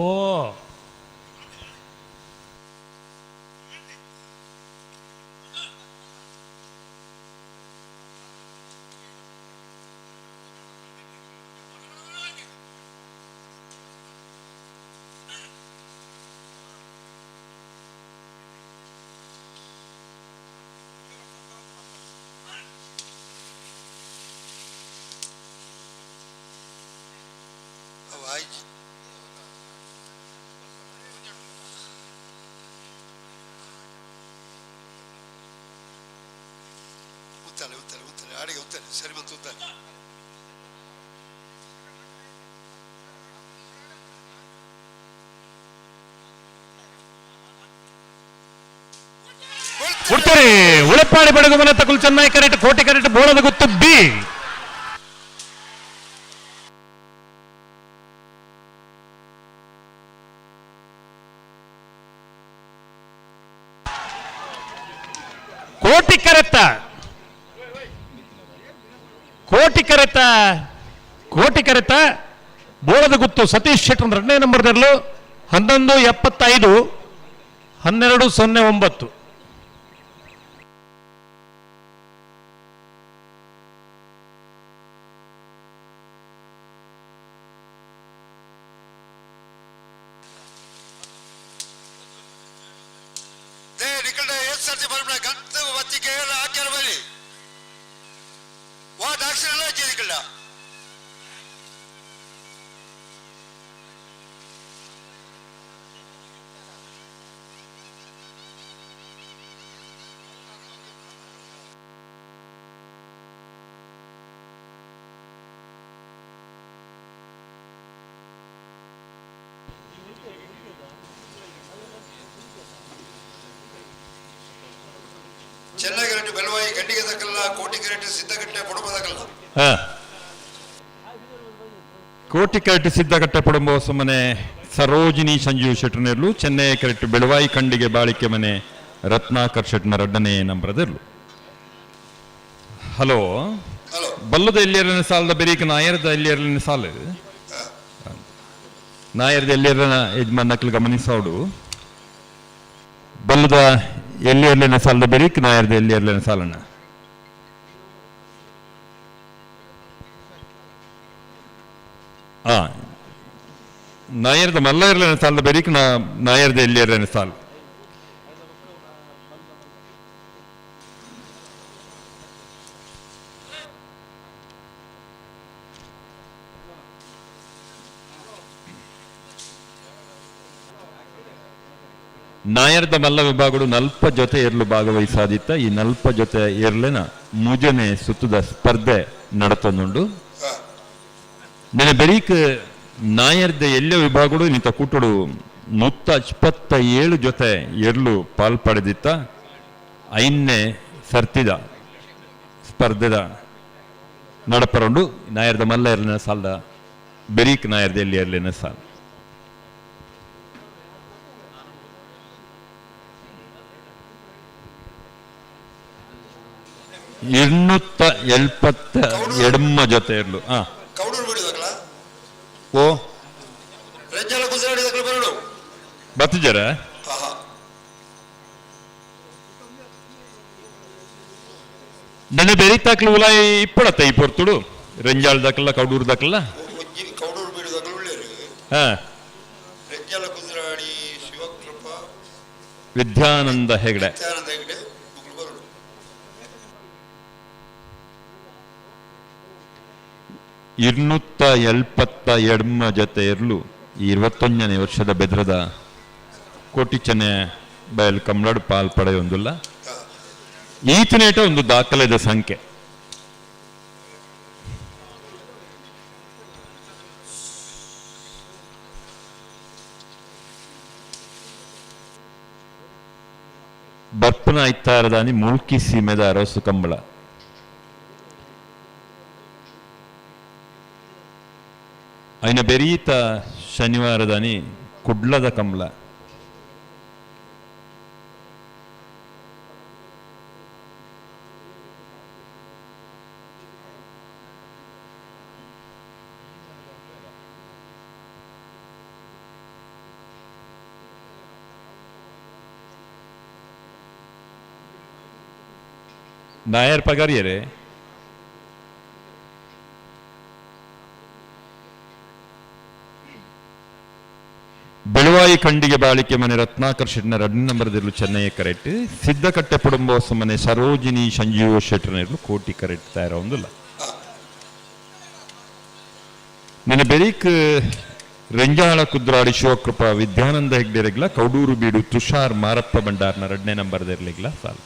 ಉಡ್ತಾರೆ ಉಳಪ್ಪಾಡಿ ಬಡಗು ಮನೆ ತಕುಲ್ ಚೆನ್ನೈ ಕರೆಕ್ಟ್ ಕೋಟಿ ಕರೆಕ್ಟ್ ಬೋಳದ ಗೊತ್ತು ಬಿ. ಕೋಟಿ ಕರೆತ್ತ ಕೋಟಿ ಕರೆತ ಕೋಟಿ ಕರೆತ ಬೋಳದ ಗುತ್ತು ಸತೀಶ್ ಶೆಟ್ಟರ್ ಎರಡನೇ ನಂಬರ್ ದರ್ಲು 11.75 12.09. ಚೆನ್ನಗರಟು ಬೆಲವಾಯಿ ಗಂಡಿಗೆ ತಕ್ಕಲ್ಲ ಕೋಟಿ ಕರೆಟ್ ಸಿದ್ಧಗಟ್ಟೆ ಪೊಡಪದಕಲ್ಲ. ಕೋಟಿ ಕರೆಟ್ ಸಿದ್ಧಗಟ್ಟೆ ಪೊಡಂಬ ಸುಮ್ಮನೆ ಸರೋಜಿನಿ ಸಂಜೀವ್ ಶೆಟ್ಟರ್ನೆರ್ಲು ಚೆನ್ನೈ ಕರೆಟ್ ಬೆಳವಾಯಿ ಖಂಡಿಗೆ ಬಾಳಿಕೆ ಮನೆ ರತ್ನಾಕರ್ ಶೆಟ್ನ ಎರಡನೇ ನಂಬರದಿರ್ಲು. ಹಲೋ ಬಲ್ಲದ ಎಲ್ಲಿಯರನ ಸಾಲದ ಬೆರೀಕ ನಾಯರದ ಎಲ್ಲಿಯರನ ಸಾಲು ನಾಯರದ ಎಲ್ಲಿಯರನ ಯಜಮಾನಕ್ಲು ಗಮನಿಸೋಡು ಬಲ್ಲದ ಎಲ್ಲಿಯರ್ಲಿನ ಸಾಲದ ಬೆರೀಕ್ ನಾಯರ್ದ ಎಲ್ಲಿಯರ್ಲಿನ ಸಾಲನ ನಾಯರ್ದ ಮಲ್ಲ ಇರ್ಲಿನ ಸಾಲದ ಬೆರೀಕ್ ನಾಯರ್ದ ಎಲ್ಲಿಯರ್ಲಿನ ಸಾಲು. ನಾಯರ್ದ ಮಲ್ಲ ವಿಭಾಗಗಳು ನಲ್ಪ ಜೊತೆ ಏರ್ಲು ಭಾಗವಹಿಸಾದಿತ್ತ. ಈ ನಲ್ಪ ಜೊತೆ ಏರ್ಲೆನ ಮುಜನೆ ಸುತ್ತದ ಸ್ಪರ್ಧೆ ನಡತೊಂದುಂಡು. ನೆನೆ ಬೆರೀಕ್ ನಾಯರ್ದ ಎಲ್ಲ ವಿಭಾಗಗಳು ನಿಂತ ಕೂಟಡು 127 ಜೊತೆ ಏರ್ಲು ಪಾಲ್ ಪಡೆದಿತ್ತ. ಐನ್ನೇ ಸರ್ತಿದ ಸ್ಪರ್ಧೆದ ನಡಪರಂಡು ನಾಯರ್ದ ಮಲ್ಲ ಏರ್ಲಿನ ಸಾಲದ ಬೆರೀಕ್ ನಾಯರ್ದ ಎಲ್ಲಿ ಏರ್ಲಿನ ಸಾಲ. 270 ಜೊತೆ ಇರ್ಲು. ಓ ಬತ್ತಿಜರ ನನ್ನ ಬೆರಿತಾಕ್ಲು ಉಲಾಯಿ ಇಪ್ಪಡತ್ತ ಈ ಪೊರ್ತುಡು ರೆಂಜಾಳ್ ದಾಕಲ್ಲ ಕೌಡೂರು ದಾಕಲ್ಲ. ವಿದ್ಯಾನಂದ ಹೆಗಡೆ 272 ಜೊತೆ ಇರಲು ಈ 21ನೇ ವರ್ಷದ ಬೆದ್ರದ ಕೋಟಿ ಚೆನ್ನೆ ಬಯಲು ಕಮ್ಲಾಡು ಪಾಲ್ ಪಡೆಯೊಂದಿಲ್ಲ. ಈತನೇಟ ಒಂದು ದಾಖಲೆದ ಸಂಖ್ಯೆ. ಬರ್ಪನ ಐತಾರದಾನಿ ಮುಲ್ಕಿ ಸೀಮೆದ ಅರಸು ಕಂಬಳ. ಐನ ಬೆರೀತ ಶನಿವಾರದಾನಿ ಕುಡ್ಲದ ಕಂಬ್ಲ. ನಾಯರ್ ಪಗಾರಿಯರೆ ಬೆಳುವಾಯಿ ಖಂಡಿಗೆ ಬಾಳಿಕೆ ಮನೆ ರತ್ನಾಕರ್ ಶೆಟ್ನ ರಡ್ಡು ನಂಬರ್ದಿರ್ಲು ಚೆನ್ನೈ ಕರೆಕ್ಟ್ ಸಿದ್ದಕಟ್ಟೆ ಪುಡಂಬೋಸ ಮನೆ ಸರೋಜಿನಿ ಸಂಜೀವ ಶೆಟ್ಟರ್ನಿರ್ಲು ಕೋಟಿ ಕರೆಕ್ಟ್ ತಯಾರ ಒಂದಿಲ್ಲ. ನಿನ್ನ ಬೆರೀಕ್ ರೆಂಜಾಳ ಕುದ್ರಾಡಿ ಶಿವಕೃಪಾ ವಿದ್ಯಾನಂದ ಹೆಗ್ಡೆರೆಗ್ಲ ಕೌಡೂರು ಬೀಡು ತುಷಾರ್ ಮಾರಪ್ಪ ಭಂಡಾರ್ನ ಎರಡನೇ ನಂಬರ್ದಿರ್ಲಿಗ್ಲ ಸಾಲು.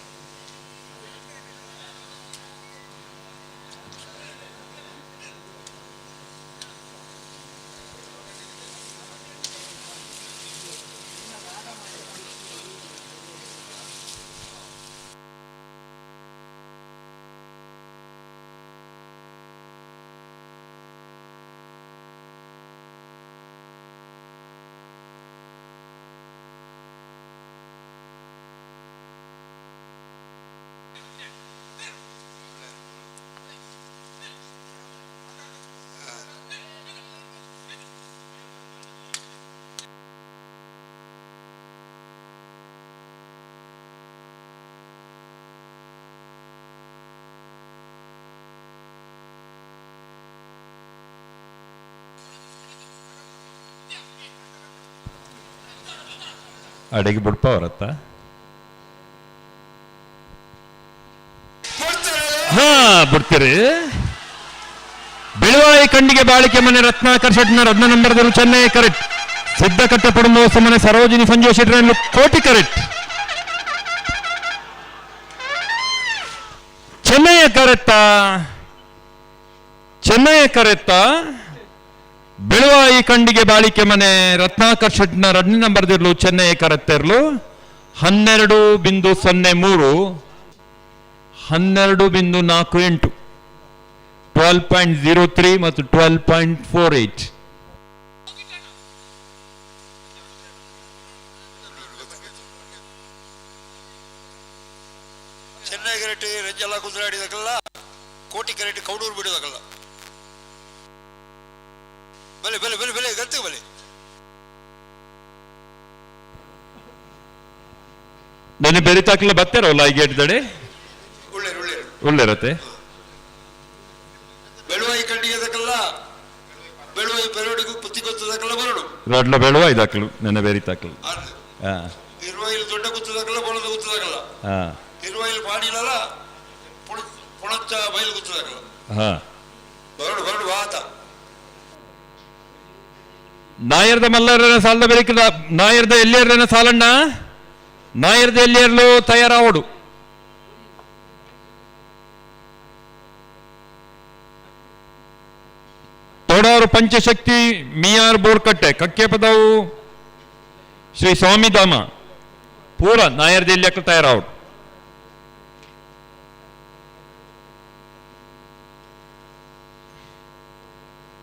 ಅಡಿಗೆ ಬುಡ್ಪ ಅವರತ್ತ ಹಾ ಬಿಡ್ತೀರಿ. ಬೆಳುವಾಯಿ ಖಂಡಿಗೆ ಬಾಳಿಕೆ ಮನೆ ರತ್ನಾಕರ್ ಶೆಟ್ನ ರತ್ನ ನಂಬರ್ದರು ಚೆನ್ನೈ ಕರೆಕ್ಟ್. ಸಿದ್ದಕಟ್ಟೆ ಪಡುಂಬೋಸ ಮನೆ ಸರೋಜಿನಿ ಸಂಜೀವ ಶೆಟ್ಟರ್ ಕೋಟಿ ಕರೆಕ್ಟ್. ಚೆನ್ನೈಯ ಕರೆತ್ತ ಚೆನ್ನೈಯ ಕರೆತ್ತ ಬೆಳುವಾಯಿ ಖಂಡಿಗೆ ಬಾಳಿಕೆ ಮನೆ ರತ್ನಾಕರ್ ಶೆಟ್ನ ರಡ್ನ ನಂಬರ್ದಿರ್ಲು ಚೆನ್ನೈ ಕರೆತ್ತಿರ್ಲು 12.03 12.48 12.03 ಮತ್ತು 12.48. ಚೆನ್ನೈ ಕರೆಕ್ಟ್ ರೆಂಜಲ್ಲ ಕುದ್ರಾಡಿದಕ್ಕಲ್ಲ ಕೋಟಿ ಕರೆಕ್ಟ್ ಕೌಡೂರು ಬಿಡೋದಕ್ಕಲ್ಲ. ಬಲೆ ಬಲೆ ಬಲೆ ಬಲೆ ಗಂತೆ ಬಲೆ. ನೆನ್ನೆ ಬೇರೆ ತಾಕಲ ಬತ್ತಾರಲ್ಲ ಈ ಗೇಟ್ ದಡೆ ಒಳ್ಳೆ ಒಳ್ಳೆ ಒಳ್ಳೆರತ್ತೆ. ಬೆಳುವಾಯಿ ಖಂಡಿಗೆ ದಕ್ಕಲ್ಲ ಬೆಳುವಾಯಿ ಪೆರೋಡಿಗೂ ಪುತ್ತಿ ಗೊತ್ತದಕ್ಕಲ್ಲ ಬರಡು ರಡ್ಲ ಬೆಳುವಾಯಿ ದಾಖಲು ನೆನ್ನೆ ಬೇರೆ ತಾಕಲು. ಇರುವಾಯಿಲ್ ದೊಡ್ಡ ಗುತ್ತದಕ್ಕಲ್ಲ ಬೊಳದ ಗುತ್ತದಕ್ಕಲ್ಲ. ಇರುವಾಯಿಲ್ ಪಾಡಿಲಲ್ಲ ಪುಣಚ್ಚ ಬಯಲು ಗುತ್ತದಕ್ಕಲ್ಲ. ಬರಡು ಬರಡು ವಾತ. ನಾಯರ್ದ ಮಲ್ಲರನ ಸಾಲದ ಬೆರಿಕದ ನಾಯರ್ದ ಎಲ್ಲಿಯರ್ನ ಸಾಲಣ್ಣ ನಾಯರ್ದ ಎಲ್ಲಿಯರ್ಲು ತಯಾರಾವಡು. ತೋಡಾರು ಪಂಚಶಕ್ತಿ ಮಿಯಾರ್ ಬೋರ್ಕಟ್ಟೆ ಕಕ್ಕೆಪದವು ಶ್ರೀ ಸ್ವಾಮಿಧಾಮ ಪೂರ ನಾಯರ್ದ ಎಲ್ಲಿ ತಯಾರಾವಡು.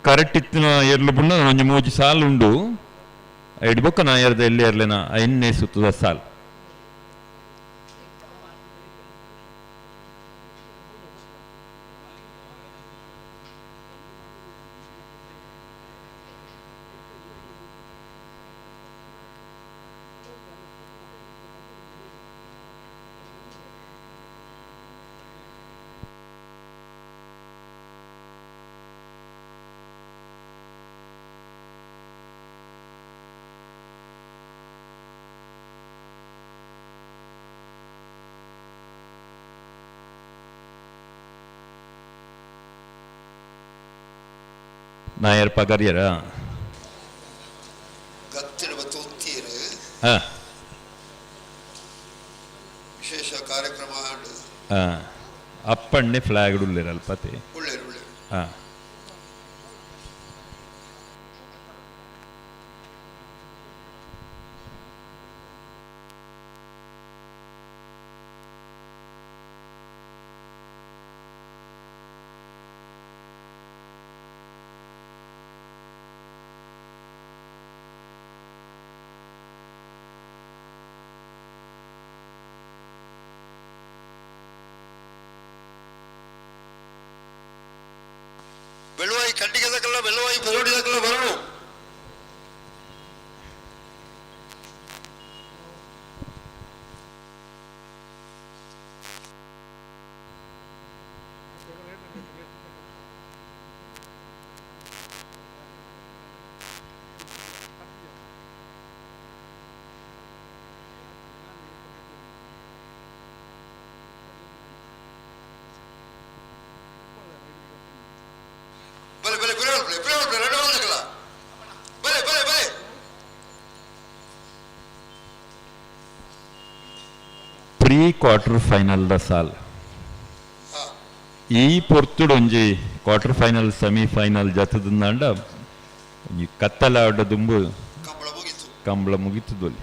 ಕರೆಕ್ಟ್ ಇತ್ತಿನ ಎರ್ಲು ಬುಣ್ಣ ಒಂಜಿ ಮೂಜಿ ಸಾಲ್ ಉಂಡು ಇಡ್ಬೊಕ್ಕ ನಾಯರ್ದ ಎಲ್ಲಿ ಎರ್ಲೆನ ಐನ್ನೇ ಸುತ್ತದ ಸಾಲ್. ನಾಯರ್ ಪಗರ್ಯರ ಗತ್ತಿನ ಮತ್ತು ಉತ್ತೀರು ವಿಶೇಷ ಕಾರ್ಯಕ್ರಮ. ಅಪ್ಪಣ್ಣೆ ಫ್ಲಾಗ್ ಉಳ್ಳಿರಲ್ಪತಿ ಒಳ್ಳೆ ಒಳ್ಳೆ. ಬೆಳುವಾಯಿ ಖಂಡಿಗೆ ದಕ್ಕಲ್ಲ ಬೆಳುವಾಯಿ ಪೆರೋಡಿ ದಕ್ಕಲ್ಲ ಬರೋಡು. ಬಲೆ ಬಲೆ ಬಲೆ ಬಲೆ ಬಲೆ ಎರಡು ಬಂದಕ್ಕಲ್ಲ ಬಲೆ ಬಲೆ ಬಲೆ. ಪ್ರೀ ಕ್ವಾರ್ಟರ್ ಫೈನಲ್ the ಸಾಲ್ ಈ ಪೊರ್ತುಡು ಒಂಜಿ ಕ್ವಾರ್ಟರ್ ಫೈನಲ್ ಸೆಮಿ ಫೈನಲ್ ಜತದಂಡ ಒಂಜಿ ಕತ್ತಲ ಆಡ ದುಂಬು ಕಂಬಳ ಮುಗಿತದೊಲಿ.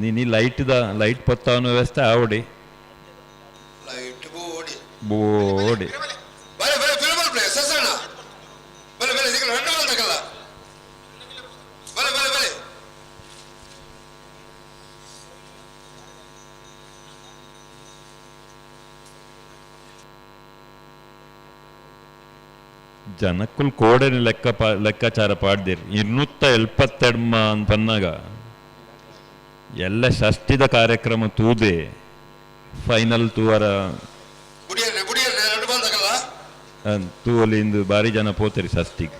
ನೀನಿ ಲೈಟ್ the light ಪತ್ತಾವನ ವ್ಯವಸ್ಥೆ ಆವಡಿ ಲೈಟ್ ಬೋಡಿ ಬೋಡಿ. ಬಲೆ ಬಲೆ ಬಲೆ ಬಲೆ ಸಸಣ್ಣ ಬಲೆ ಬಲೆ ಇದಕ್ಕೆ రెండు ಬಂದಕ್ಕಲ್ಲ ಬಲೆ ಬಲೆ ಬಲೆ. ಜನಕ್ಕುಲ್ ಕೋಡನೆ ಲೆಕ್ಕ ಲೆಕ್ಕಾಚಾರ ಪಾಡ್ದಿರ್ 272 ಅಂತನ್ನಾಗ ಎಲ್ಲ ಷಷ್ಠಿದ ಕಾರ್ಯಕ್ರಮ ತೂದೆ ಫೈನಲ್ ತೂವರ ಬುಡಿಯರ್ನೆ ಬುಡಿಯರ್ನೆ ಎರಡು ಬಂದಕ್ಕಲ್ಲ ತೂವಲಿ ಇಂದು ಬಾರಿ ಜನ ಪೋತರಿ ಷಷ್ಠಿಗೆ.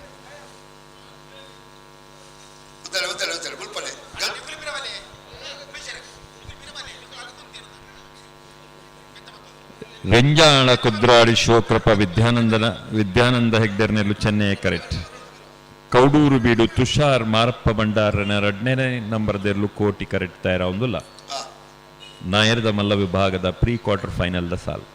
ಉತ್ತರೆ ಉತ್ತರೆ ಉತ್ತರೆ ಬುಲ್ಪನೆ. ರೆಂಜಾಳ ಕುದ್ರಾಡಿ ಶಿವಕೃಪ ವಿದ್ಯಾನಂದ ಹೆಗ್ಡೆರ್ನೆಲ್ಲು ಚೆನ್ನೈ ಕರೆಕ್ಟ್. ಕೌಡೂರು ಬೀಡು ತುಷಾರ್ ಮಾರಪ್ಪ ಭಂಡಾರನ ಎರಡನೇ ನಂಬರ್ದೆರ್ಲು ಕೋಟಿ ಕರೆಕ್ಟ್ ತಯಾರಾವೊಂದುಲ್ಲ. ನಾಯರ್ದ ಮಲ್ಲ ವಿಭಾಗದ ಪ್ರೀ ಕ್ವಾರ್ಟರ್ ಫೈನಲ್ the ಸಾಲ್.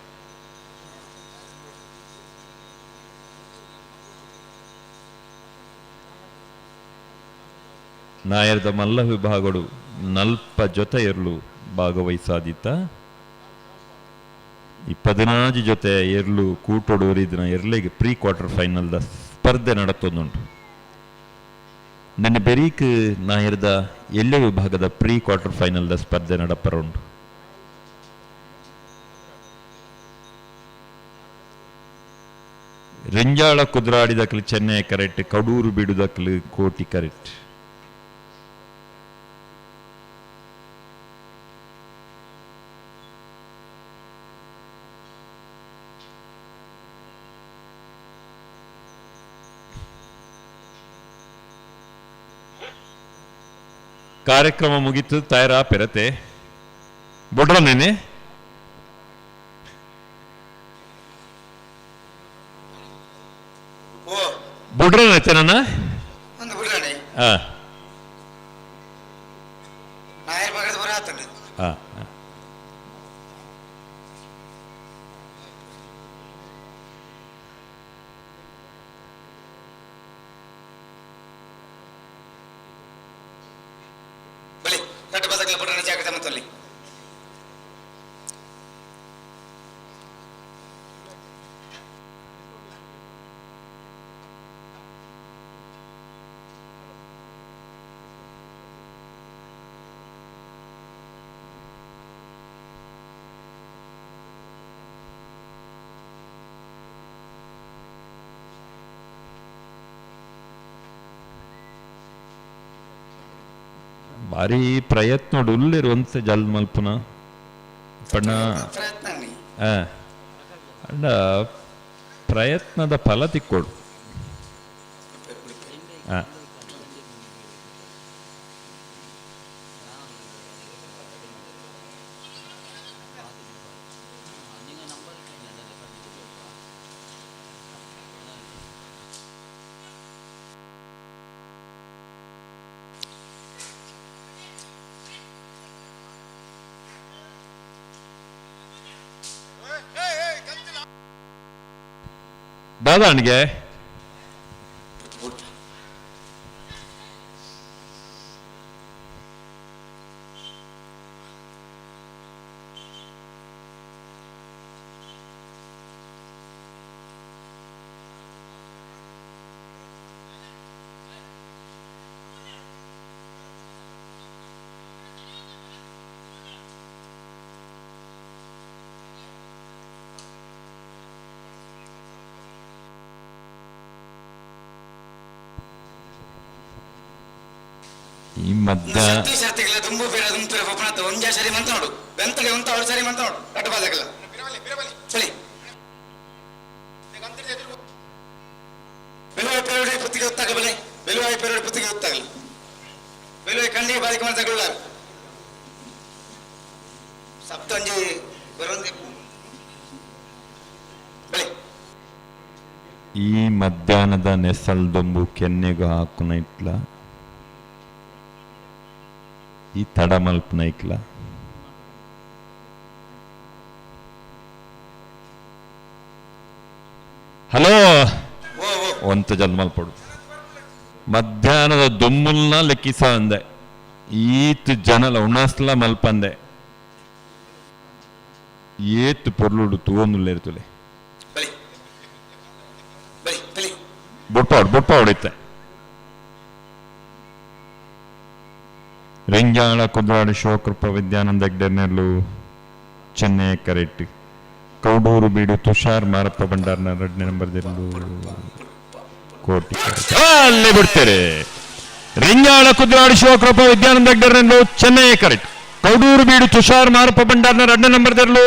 ನಾಯರ್ದ ಮಲ್ಲ ವಿಭಾಗಡು ನಲ್ಪ ಜೊತೆ ಎರ್ಲು ಭಾಗವಹಿಸಾದಿತ್ತ. ಈ 14 ಜೊತೆ ಎರ್ಲು ಕೂಟೋಡು ಒರಿದಿನ ಎರ್ಲೆಗೆ ಪ್ರೀ ಕ್ವಾರ್ಟರ್ ಫೈನಲ್ the ಸ್ಪರ್ಧೆ ನಡತೊಂದುಂಟು. ನನ್ನ ಬೆರೀಕ್ ನಾಯರ್ದ ಎಲ್ಲೆ ವಿಭಾಗದ ಪ್ರೀ ಕ್ವಾರ್ಟರ್ ಫೈನಲ್ the ಸ್ಪರ್ಧೆ ನಡಪರ ಉಂಟು. ರೆಂಜಾಳ ಕುದ್ರಾಡಿದಕ್ಲು ಚೆನ್ನೈ ಕರೆಕ್ಟ್, ಕಡೂರು ಬಿಡುದಕ್ಲು ಕೋಟಿ ಕರೆಕ್ಟ್. ಕಾರ್ಯಕ್ರಮ ಮುಗೀತು, ತಯಾರಾ ಪೆರತೆ ಬೊಡ್ರ ನೆನೆ ಬೊಡ್ರ ಚೆನ್ನ. ಒಂದು ಬಿಡ್ರಣೆ. ಹಾ. ನಾಯರ್ ಬಗದ ಬರ ಆತಂಡು. ಹಾ. ಬಲಿ ಕಟ್ಟ ಬದಕಲ ಬಿಡ್ರಣ ಜಾಗ್ರತೆ ಮತ್ತಲ್ಲಿ. ಭಾರಿ ಪ್ರಯತ್ನ ಉಲ್ಲೇರು ಒಂದ್ಸೆ ಜಲ್ ಮಲ್ಪುನ ಪಣ್ಣ ಪ್ರಯತ್ನ ಅಂಡ ಪ್ರಯತ್ನದ ಫಲ ತಿಕ್ಕೊಡು. ದಾದಾಣಿಗೆ ಈ ಮಧ್ಯ ಸರ್ತಿ ಸರ್ತಿಗಳ ದುಂಬು ಬೇರೆ ದುಂಪಿರ ಪಪ್ಪನ ಒಂಜಾ ಸರಿ ಮಂತ ನೋಡು ಬೆಂತಡೆ ಉಂತ ಅವ್ರು ಸರಿ ಮಂತ ನೋಡು ಕಟ್ಟು ಬಾದಕಲ್ಲ ಸರಿ ಬೆಲುವಾಯಿ ಪೇರೋಡಿ ಪುತ್ತಿಗೆ ಗೊತ್ತಾಗ ಬೆಲೆ ಬೆಲುವಾಯಿ ಪೇರೋಡಿ ಪುತ್ತಿಗೆ ಗೊತ್ತಾಗಲಿ ಬೆಲುವಾಯಿ ಕಂಡಿಗೆ ಬಾಧಿಕ ಮಾಡ್ತಾಗಲ್ಲ ಸಪ್ತಂಜಿ ಬರೋಂದಿ ಬೆಲೆ. ಈ ಮಧ್ಯಾಹ್ನದ ನೆಸಲ್ದೊಂಬು ಕೆನ್ನೆಗೂ ಹಾಕುನ ಇಟ್ಲ ಈ ತಡಮಲ್ಪನ ಇಟ್ಲ. ಹಲೋ, ಒಂತ ಜಲ್ಮಲ್ಪಡು ಮಧ್ಯಾಹ್ನದ ದೊಮ್ಮುಲ್ನ ಲೆಕ್ಕಿಸ ಅಂದೆ, ಈತ್ ಜನಲ ಉಣಸ್ಲ ಮಲ್ಪಂದೆ, ಏತ್ ಪೊರ್ಲುಡು ತೂವೊಂದುಲ್ಲೇರ್ತುಲೆ ಬೊಟ್ಪಾವಡು ಬೊಟ್ಪಾವಡಿತ್ತೆ. ರೆಂಜಾಳ ಕುದ್ರಾಡಿ ಶಿವಕೃಪ ವಿದ್ಯಾನಂದ ಹೆಗ್ಡೆರ್ನೆಲ್ಲು ಚೆನ್ನೈ ಕರೆಕ್ಟ್. ಕೌಡೂರು ಬೀಡು ತುಷಾರ್ ಮಾರಪ್ಪ ಭಂಡಾರ್ನ ಎರಡನೇ ನಂಬರ್ದೆಲ್ಲು ಕೋಟಿ ಅಲ್ಲೇ ಬಿಡ್ತಾರೆ. ರಿಂಗಾಳ ಕುದ್ರಾಡಿ ಶಿವಕೃಪ ವಿದ್ಯಾನಂದ ಹೆಗ್ಡೆರ್ನೆಲ್ಲು ಚೆನ್ನೈ ಕರೆಕ್ಟ್. ಕೌಡೂರು ಬೀಡು ತುಷಾರ್ ಮಾರಪ್ಪ ಭಂಡಾರ್ನ ಎರಡನೇ ನಂಬರ್ದೆಲ್ಲು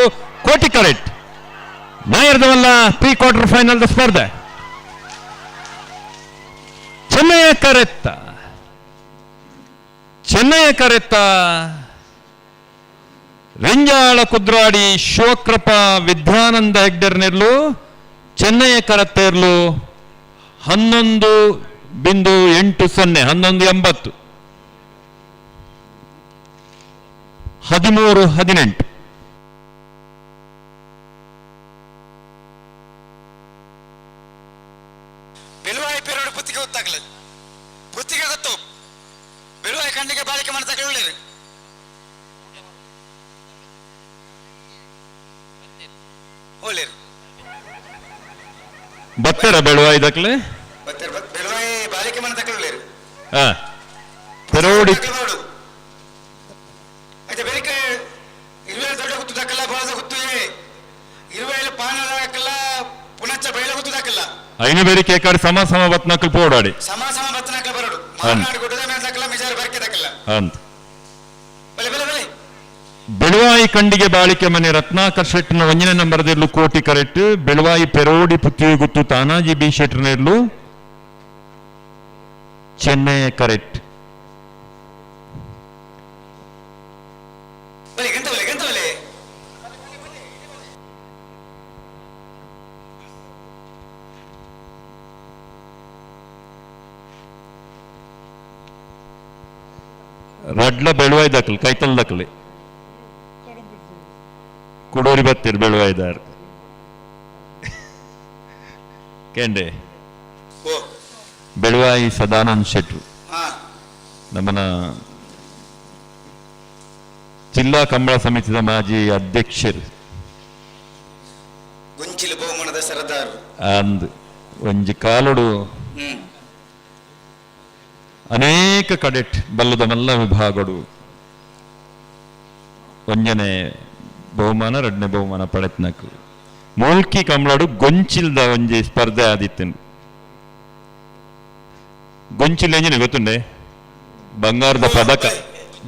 ಕೋಟಿ ಕರೆಕ್ಟ್. ನಾಯರ್ದವಲ್ಲ ಪ್ರೀ ಕ್ವಾರ್ಟರ್ ಫೈನಲ್ ಸ್ಪರ್ಧೆ. ಚೆನ್ನೈಯ ಕರೆತ್ತ, ಚೆನ್ನೈಯ ಕರೆತ್ತ ರಿಂಜಾಳ ಕುದ್ರಾಡಿ ಶಿವಕೃಪ ವಿದ್ಯಾನಂದ ಹೆಗ್ಡೆರ್ನೆರ್ಲು ಚೆನ್ನೈಯ ಕರತ್ತೇರ್ಲು 11.80, 11.80, 13.18. ಬೆಲುವಾಯಿ ಪೇರೋಡು ಪುತ್ತಿಗೆ ಗೊತ್ತಾಗಲಿ ಪುತ್ತಿಗೆ ಗೊತ್ತು ಬೆಲುವಾಯಿ ಕಣ್ಣಿಗೆ ಬಾಳಿಕೆ ಮಾಡ್ತಾಗಲಿ ಒಳ್ಳೇದು. ಒಳ್ಳೇದು ಬತ್ತರ ಬೆಳುವಾಯಿ ದಕ್ಲೆ ಬೆಲುವಾಯಿ ಬಾಳಿಕೆ ಮಾಡ್ತಾಗಲಿ ಒಳ್ಳೇದು. ಪೆರೋಡಿ అయితే ಬೆಳಿಗ್ಗೆ ಇರುವೆ ದೊಡ್ಡ ಗುತ್ತು ದಕ್ಕಲ್ಲ ಬಾಳದ ಗುತ್ತು ಇರುವೆ ಪಾನದ ಹಾಕಲ್ಲ ಪುನಚ್ಚ ಬೈಲ ಗುತ್ತು ದಕ್ಕಲ್ಲ ಐನು ಬೇರಿಕೆ ಕಾಡಿ ಸಮ ಸಮ ಬತ್ನಕಲ್ ಪೋಡಾಡಿ ಸಮ ಸಮ ಬತ್ನಕಲ್ ಬರೋಡು ಮಾನಾಡು ಗುಡ್ಡದ ಮೇಲೆ ದಕ್ಕಲ್ಲ ಮಿಜಾರು ಬರ್ಕೆ ದಕ್ಕಲ್ಲ ಅಂತ. ಬಲೆ ಬಲೆ ಬಲೆ. ಬೆಳುವಾಯಿ ಕಂಡಿಗೆ ಬಾಳಿಕೆ ಮನೆ ರತ್ನಾಕರ್ ಶೆಟ್ಟನ ಒಂದನೇ ನಂಬರ್ದಿರ್ಲು ಕೋಟಿ ಕರೆಕ್ಟ್. ಬೆಳುವಾಯಿ ಪೆರೋಡಿ ಪುತ್ತಿ ಗುತ್ತು ತಾನಾಜಿ ಬಿ ಶೆಟ್ಟರ್ನಿರ್ಲು ಚೆನ್ನೈ ಕರೆಕ್ಟ್. ಬಲೆ ಗಂತ ಬಲೆ ಗಂತ ಬಲೆ. ರಡ್ಲ ಬೆಳುವಾಯಿ ದಕ್ಕಲು ಕೈತಲ್ ದಕ್ಕಲಿ ಕುಡೋರಿ ಬತ್ತೀರ್ ಬೆಳುವಾಯಿದಾರ್ ಕೇಂಡೆ ಬೆಳುವಾಯಿ ಸದಾನಂದ್ ಶೆಟ್ರು ನಮ್ಮನ ಜಿಲ್ಲಾ ಕಂಬಳ ಸಮಿತಿಯ ಮಾಜಿ ಅಧ್ಯಕ್ಷರು ಗೊಂಚಿಲು ಬಹುಮಾನದ ಸರದಾರ್ ಅಂದ್ ಒಂಜಿ ಕಾಲುಡು ಅನೇಕ ಕಡೆಟ್ ಬಲ್ಲದ ಮಲ್ಲ ವಿಭಾಗಡು ಒಂಜನೆ ಬಹುಮಾನ ಎರಡನೇ ಬಹುಮಾನ ಪಡೆತ್ನಕು ಮೂಲ್ಕಿ ಕಂಬಳಡು ಗೊಂಚಿಲ್ದ ಒಂಜಿ ಸ್ಪರ್ಧೆ ಆದಿತ್ತು. ಗೊಂಚಿಲ್ ಎಂಜಿನ ಗೊತ್ತುಂಡೆ? ಬಂಗಾರದ ಪದಕ,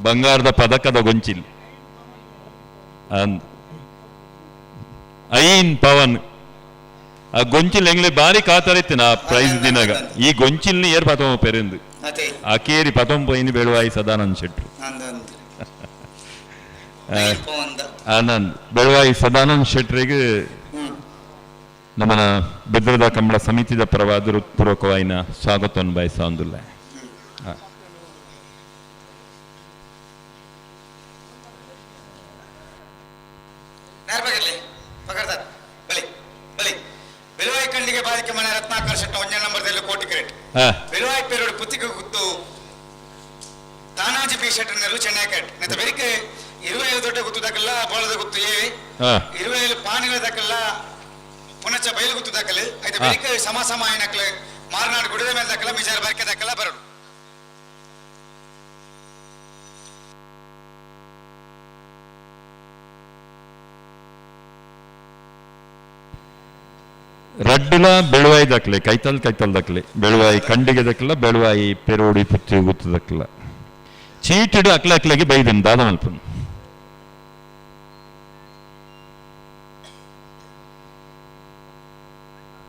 ಬಂಗಾರದ ಪದಕದ ಗೊಂಚಿಲ್ ಅಂದ್ ಐನ್ ಪವನ್. ಆ ಗೊಂಚಿಲ್ ಎಂಗ್ಲೆ ಬಾರಿ ಕಾತರಿತ್ತಿನ ಆ ಪ್ರೈಸ್ ದಿನಾಗ. ಈ ಗೊಂಚಿಲ್ನಿ ಏರ್ ಪತಮ ಪೆರಿಂದು ಆ ಕೇರಿ ಪತಮ ಪೋಯಿನಿ ಬೆಳುವಾಯಿ ಸದಾನಂದ್ ಶೆಟ್ರು ಆನಂದ್ ಬೆಳುವಾಯಿ ಸದಾನಂದ್ ಶೆಟ್ರಿಗೆ ನಮ್ಮನ ಬೆದ್ರದ ಕಂಬಳ ಸಮಿತಿದ ಪರವಾದ ಹೃತ್ಪೂರ್ವಕವಾಯಿನ ಸ್ವಾಗತವನ್ನು ಬಯಸೊಂದಿಲ್ಲ. ಬೆಳುವಾಯಿ ಕಂಡಿಗೆ ಬಾಳಿಕೆ ಮನೆ ರತ್ನಾಕರ್ ಶೆಟ್ಟ ಒಂದನೇ ನಂಬರ್ದಲ್ಲಿ ಕೋಟಿ ಕ್ರೆಟ್. ಬೆಳುವಾಯಿ ಪೇರೋಡು ಪುತ್ತಿಗೆ ಗುತ್ತು ತಾನಾಜಿ ಪಿ ಶೆಟ್ಟರ್ನೆಲ್ಲು ಚೆನ್ನೈ ಕಟ್. ನೆತ್ತ ಬೆರಿಕೆ ಇರುವೆ ದೊಡ್ಡ ಗುತ್ತು ದಕ್ಕಲ್ಲ ಬೋಳದ ಗುತ್ತು ಏ ಇರುವೆ ಪಾನಿಗಳ ದಕ್ಕಲ್ಲ ಪುನಚ್ಚ ಬಯಲು ಗುತ್ತು ದಕ್ಕಲು ಐತೆ ಬೆರಿಕೆ ಸಮ ಸಮ అయినಕ್ಲೆ ಮಾರನಾಡು ಗುಡಿದ ಮೇಲೆ ದಕ್ಕಲ್ಲ ಮಿಜಾರು ಬರ್ಕೆ ದಕ್ಕಲ್ಲ ಬರೋಡು. ರಡ್ಡುಲ ಬೆಳುವಾಯಿ ದಕ್ಲೆ ಕೈತಲ್ ಕೈತಲ್ ದಕ್ಲೆ ಬೆಳುವಾಯಿ ಕಂಡಿಗೆ ದಕ್ಕಲ ಬೆಳುವಾಯಿ ಪೆರೋಡಿ ಪುತ್ತಿ ಗುತ್ತು ದಕ್ಕಲ. ಚೀಟಿಡು ಅಕ್ಲ ಅಕ್ಲಗೆ ಬೈದನ್ ದಾದ ಮಲ್ಪುನು.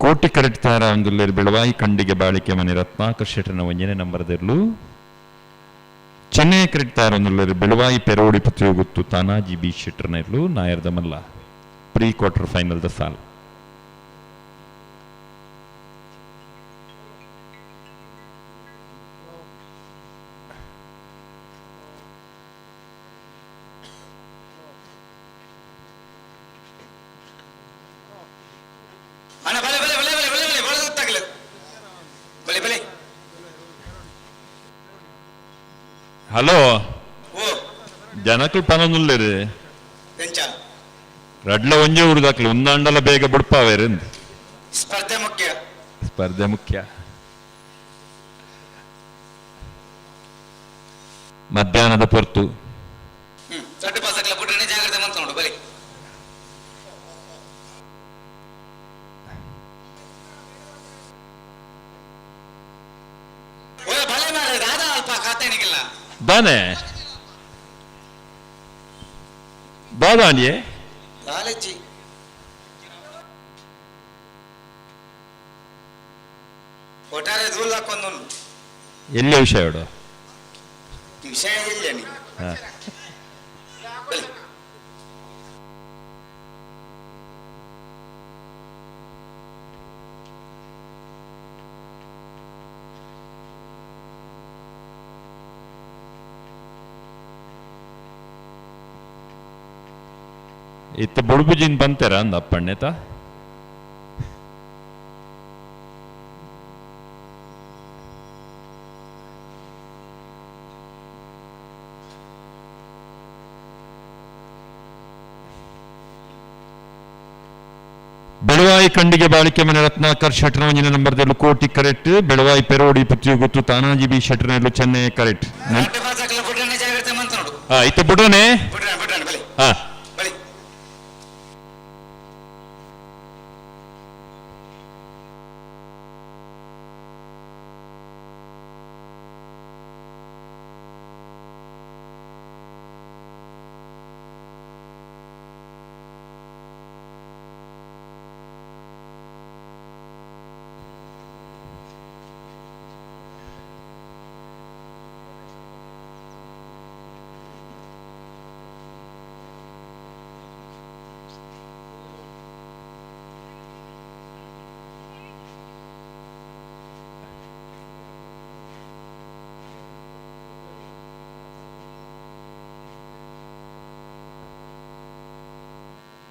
ಕೋಟಿ ಕರೆಕ್ಟ್ ತಾರ ಅಂದುಲ್ಲೇರು ಬೆಳವಾಯಿ ಕಂಡಿಗೆ ಬಾಳಿಕೆ ಮನೆ ರತ್ನಾಕರ್ ಶೆಟ್ಟನ ಒಂಜನೇ ನಂಬರ್ದೆರ್ಲು. ಚೆನ್ನೈ ಕರೆಕ್ಟ್ ತಾರ ಅಂದುಲ್ಲೇರು ಬೆಳವಾಯಿ ಪೆರೋಡಿ ಪುತ್ರಿಯೋಗುತ್ತು ತಾನಾಜಿ ಬಿ ಶೆಟ್ಟರ್ನ ಇರ್ಲು ನಾಯರ್ದ ಮಲ್ಲ ಪ್ರೀ ಕ್ವಾರ್ಟರ್ ಫೈನಲ್ the ಸಾಲ್. ಅಣ್ಣ ಬಲೆ ಬಲೆ ಬಲೆ ಬಲೆ ಬಲೆ ಬಲೆ ಬಳೆ ಗೊತ್ತಾಗಲ್ಲ ಬಲೆ ಬಲೆ. ಹಲೋ. ಓ. ಜನಕುಲು ಪನೊಂದುಲ್ಲೇರು. ಎಂಚ? ರಡ್ಲ ಒಂಜೆ ಊರುದಾಕ್ಲು ಒಂದಾಂಡಲ ಬೇಗ ಬುಡ್ಪಾವೇರು. ಸ್ಪರ್ಧೆ ಮುಖ್ಯ. ಸ್ಪರ್ಧೆ ಮುಖ್ಯ. ಮಧ್ಯಾಹ್ನದ ಪೊರ್ತು. ದೊಡ್ಡ ಪಾಸಕ್ಲ ಬಿಟ್ರೆ ಜಾಗ್ರತೆ ಮಂತ ನೋಡು ಬಲಿ. ಓ ಬಲೆ ಮಾರ್ರೆ ದಾದಾ ಅಲ್ಪ ಖಾತೆನಿಗಿಲ್ಲ. ದಾನೆ ದಾದಾಣಿಯೇ. ದಾಲೆಜ್ಜಿ. ಒಟ್ಟಾರೆ ಧೂಳ್ ಹಾಕೊಂದು. ಎಲ್ಲಿ ವಿಷಯ ಹೇಳು? ವಿಷಯ ಇಲ್ಲ ನೀ. ಹಾ. ಬಲಿ. ಇತ್ತ ಬುಡುಬುಜಿನ್ ಬಂತೆರ ಅಂದ ಅಪ್ಪಣ್ಣೇತ. ಬೆಳವಾಯಿ ಕಂಡಿಗೆ ಬಾಳಿಕೆ ಮನೆ ರತ್ನಾಕರ್ ಶೆಟ್ಟರವಂಜಿನ ನಂಬರ್ದಲ್ಲೂ ಕೋಟಿ ಕರೆಕ್ಟ್. ಬೆಳವಾಯಿ ಪೆರೋಡಿ ಪುತ್ರಿ ಗೊತ್ತು ತಾನಾಜಿ ಬಿ ಶೆಟ್ಟರ್ನಲ್ಲೂ ಚೆನ್ನೈ ಕರೆಕ್ಟ್. ದೊಡ್ಡ ಪಾಸಕ್ಲ ಬಿಟ್ರೆ ಜಾಗ್ರತೆ ಮಂತ ನೋಡು. ಹಾ ಇತ್ತ ಬುಡನೆ. ಬಿಟ್ರೆ ಬಿಟ್ರೆ ಬಲಿ. ಹಾ. ಬಲಿ.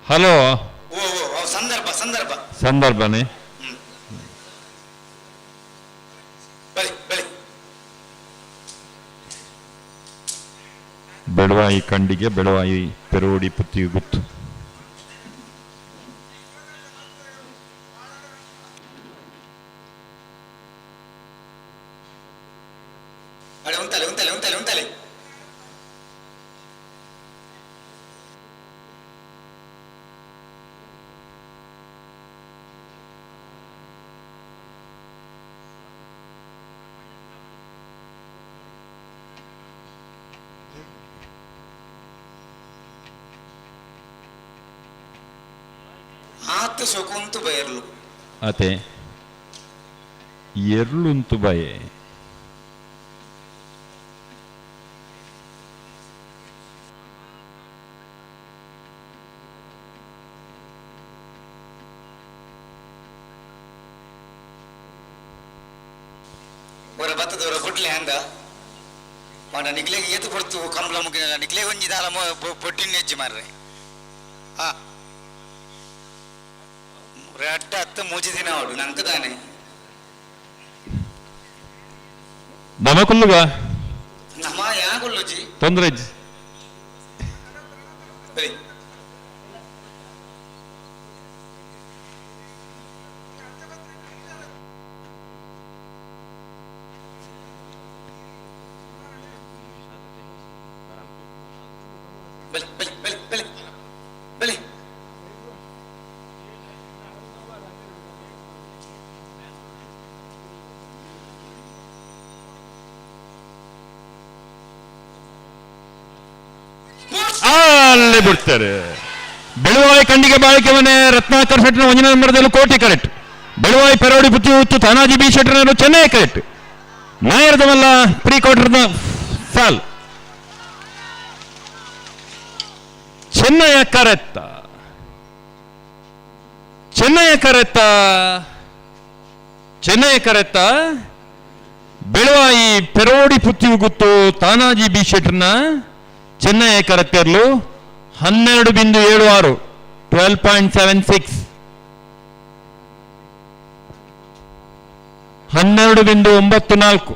ಹಲೋ. ಓ ಓ ಸಂದರ್ಭ ಸಂದರ್ಭ. ಸಂದರ್ಭನೇ. ಬಲಿ ಬಲಿ. ಬೆಳವಾಯಿ ಕಂಡಿಗೆ ಬೆಳವಾಯಿ ಪೆರೋಡಿ ಪುತ್ತಿ ಗುತ್ತು. ಅಡೆ ಉಂತಲೆ ಉಂತಲೆ ಉಂತಲೆ ಉಂತಲೆ. ಆತ ಶೋಕುಂತು ಬಯರ್ಲು. ಅತೆ ಎರ್ಲುಂತು ಬಯೆ. ಹೊರ ಬತ್ತದವರ ಬುಡ್ಲೆ ಅಂದ ಮಾಡ ನಿಕ್ಲೆಗೆ ಏತು ಕೊಡ್ತು ಕಂಬಳ ಮುಗಿನ ನಿಕ್ಲೆಗೆ ಒಂಜಿ ದಾಲ ಬೊಟ್ಟಿನ ಹೆಚ್ಚಿ ಮಾರ್ರೆ. ಹಾ ರಡ್ಡ ಹತ್ತು ಮೂಜಿ ದಿನ ಅವಡು ನಂಗೆ ತಾನೆ. ನಮಕುಲ್ಲುಗ. ನಮ್ಮ ಯಾಗುಲ್ಲುಜಿ. ತೊಂದರೆ ಇಜ್ಜಿ. ಬರಿ. ಬಲಿ ಬಲಿ ಬಲಿ ಬಲಿ ಬಲಿ. ದಾರೆ ಬಿಡ್ತಾರೆ. ಬೆಳುವಾಯಿ ಖಂಡಿಗೆ ಬಾಳಿಕೆ ಮನೆ ರತ್ನಾಕರ್ ಶೆಟ್ಟರ್ ಒಂಜನೇ ನಂಬರ್ದಲ್ಲಿ ಕೋಟಿ ಕರೆಕ್ಟ್. ಬೆಳುವಾಯಿ ಪೆರೋಡಿ ಪುತ್ತಿ ಉತ್ತು ತಾನಾಜಿ ಬಿ ಶೆಟ್ಟರ್ ಚೆನ್ನೈ ಕರೆಕ್ಟ್. ನಾಯರ್ದವಲ್ಲ ಪ್ರೀ ಕ್ವಾರ್ಟರ್ನ ಸಾಲ್. ಚೆನ್ನಯ ಕರೆತ್ತ, ಚೆನ್ನಯ ಕರೆತ್ತ, ಚೆನ್ನಯ ಕರೆತ್ತ. ಬೆಳುವಾಯಿ ಪೆರೋಡಿ ಪುತ್ತಿ ಗುತ್ತು ತಾನಾಜಿ ಬಿ ಶೆಟ್ಟರ್ನ ಚೆನ್ನೈ ಕರೆತ್ತೇರ್ಲು 12.76, 12.76. 12.94,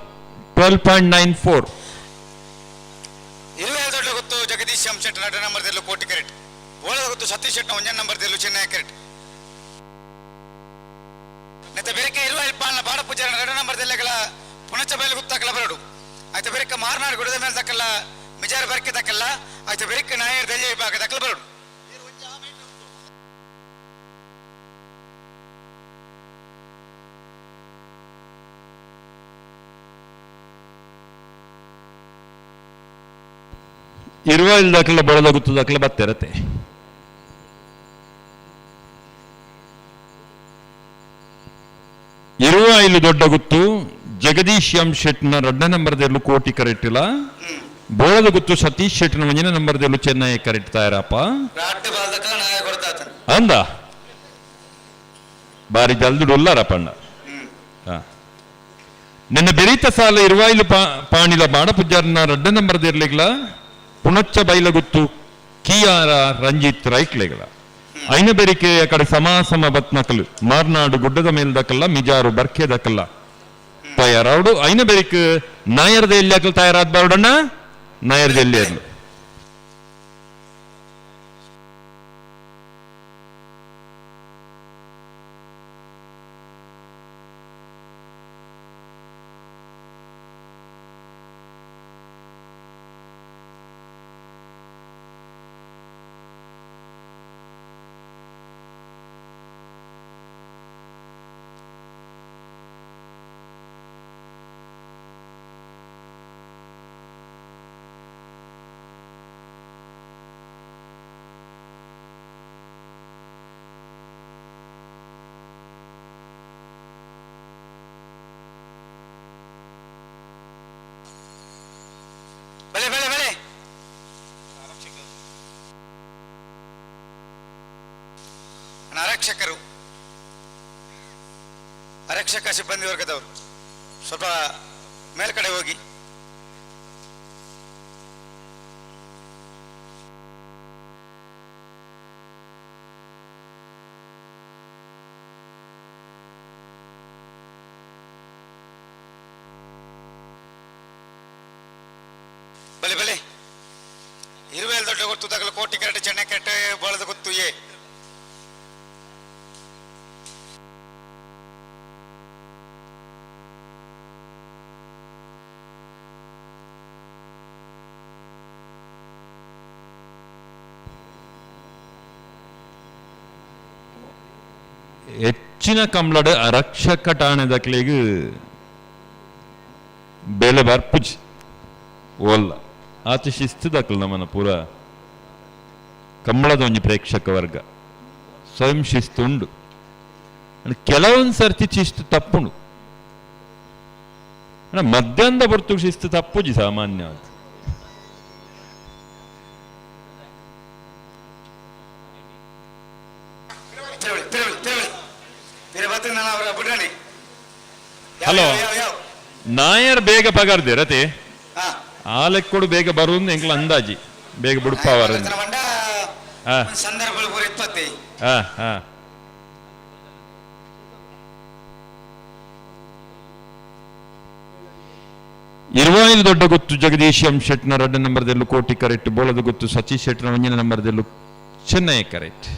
12.94. ಇರುವೆ ದೊಡ್ಡ ಗೊತ್ತು ಜಗದೀಶ್ ಎಂ ಶೆಟ್ಟರ್ ಎರಡನೇ ನಂಬರ್ ದಿಲ್ಲು ಕೋಟಿ ಕರೆಕ್ಟ್. ಓಳದ ಗೊತ್ತು ಸತೀಶ್ ಶೆಟ್ಟರ್ ಒಂದನೇ ನಂಬರ್ ದಿಲ್ಲು ಚೆನ್ನೈ ಕರೆಕ್ಟ್. ನೆತ್ತ ಬೆರಕೆ ಇರುವ ಇಲ್ಪಾಲ್ನ ಬಾಡ ಪೂಜಾರ ಎರಡನೇ ನಂಬರ್ ದಿಲ್ಲೆಗಳ ಪುಣಚ ಬಯಲು ಗುತ್ತಾಕಲ ಬರಡು. ಆಯ್ತು ಬೆರಕೆ ಮಾರ್ನಾಡು ಗುಡದ ಮೇಲೆ ದಕ್ಕಲ್ಲ ಮಿಜಾರ ಬೆರಕೆ ದಕ್ಕಲ್ಲ. ಆಯ್ತು ಬೆರಕೆ ನಾಯರ್ ದೆಲ್ಲಿ ವಿಭಾಗ ದಕ್ಕಲ ಬರಡು. ಇರುವ ದಾಖಲೆ ಬೆಳೆದ ಗುತ್ತು ದಾಖಲೆ ಬತ್ತಿರತ್ತೆ. ಇರುವ ಇಲ್ಲಿ ದೊಡ್ಡ ಗುತ್ತು ಜಗದೀಶ್ ಎಂ ಶೆಟ್ನ ಎರಡನೇ ನಂಬರ್ದಲ್ಲೂ ಕೋಟಿ ಕರೆಟ್ಟಿಲ್ಲ. ಬೋಳದ ಗುತ್ತು ಸತೀಶ್ ಶೆಟ್ನ ಒಂದನೇ ನಂಬರ್ದಲ್ಲೂ ಚೆನ್ನೈ ಕರೆಕ್ಟ್ ತಯಾರಪ್ಪ ಅಂದ ಬಾರಿ ಜಲ್ದಿ ಡೊಲ್ಲಾರಪ್ಪಣ್ಣ. ನಿನ್ನ ಬೆರೀತ ಸಾಲ ಇರುವ ಇಲ್ಲಿ ಪಾಣಿಲ ಬಾಡ ಪೂಜಾರನ ಎರಡನೇ ನಂಬರ್ದಿರ್ಲಿಗ್ಲ ಪುಣಚ್ಚ ಬೈಲಗುತ್ತು ಕಿಯಾರ ರಂಜಿತ್ ರೈಕ್ಲೆಗಳ ಐನ ಬೆರಿಕೆ ಕಡೆ ಸಮ ಸಮ ಬತ್ನಕಲು ಮಾರ್ನಾಡು ಗುಡ್ಡದ ಮೇಲ್ದಕಲ್ಲ ಮಿಜಾರು ಬರ್ಕೆದಕಲ್ಲ ತಯಾರಾವಡು. ಐನ ಬೆರಿಕ್ ನಾಯರ್ದ ಎಲ್ಲಿ ಹಾಕಲು ತಯಾರಾದ ಬಾರುಡಣ್ಣ ನಾಯರ್ದ ಎಲ್ಲಿ ಇರ್ಲು. ಬಲೆ ಬಲೆ ಬಲೆ ಆರಕ್ಷಕರು, ಆರಕ್ಷಕ ಸಿಬ್ಬಂದಿ ವರ್ಗದವರು ಸ್ವಲ್ಪ ಮೇಲ್ಕಡೆ ಹೋಗಿ. ಬಲೆ ಬಲೆ ಇರುವೇಲ್ ದೊಡ್ಡ ಗೊತ್ತು ತಗಲು ಕೋಟಿ ಕರೆಟ್ ಚೆನ್ನೈ ಕರೆಟ್ ಬಳದ ಗೊತ್ತು ಎ. ಹೆಚ್ಚಿನ ಕಂಬ್ಳಡ್ ಆರಕ್ಷಕ ಠಾಣೆದಕ್ಲೆಗ್ ಬೇಲೆ ಬರ್ಪುಜಿ ಓಲ್ಲ ಆತ ಶಿಸ್ತು ದಕ್ಕಲು ನಮ್ಮನ ಪೂರ ಕಂಬಳದ ಒಂಜಿ ಪ್ರೇಕ್ಷಕ ವರ್ಗ ಸ್ವಯಂ ಶಿಸ್ತು ಉಂಡು. ಕೆಲವೊಂದು ಸರ್ತಿ ಶಿಸ್ತು ತಪ್ಪುಂಡು, ಮಧ್ಯಾಹ್ನದ ಹೊರತು ಶಿಸ್ತು ತಪ್ಪುಜಿ ಸಾಮಾನ್ಯ. ಹಲೋ ನಾಯರ್ ಬೇಗ ಪಗಾರ್ದಿರತೆ ಆಲೆಕ್ಕೊಡು ಬೇಗ ಬರುವುದು ಎಂಕ್ಲ ಅಂದಾಜಿ ಬೇಗ ಬುಡುಪಾವರ. ಇರುವಾಯಿಲ್ ದೊಡ್ಡ ಗೊತ್ತು ಜಗದೀಶ್ ಎಂ ಶೆಟ್ನ ಎರಡನೇ ನಂಬರ್ದಲ್ಲೂ ಕೋಟಿ ಕರೆಕ್ಟ್, ಬೋಳದ ಗೊತ್ತು ಸತೀಶ್ ಶೆಟ್ನ ಒಂದನೇ ನಂಬರ್ದಲ್ಲೂ ಚೆನ್ನೈ ಕರೆಕ್ಟ್.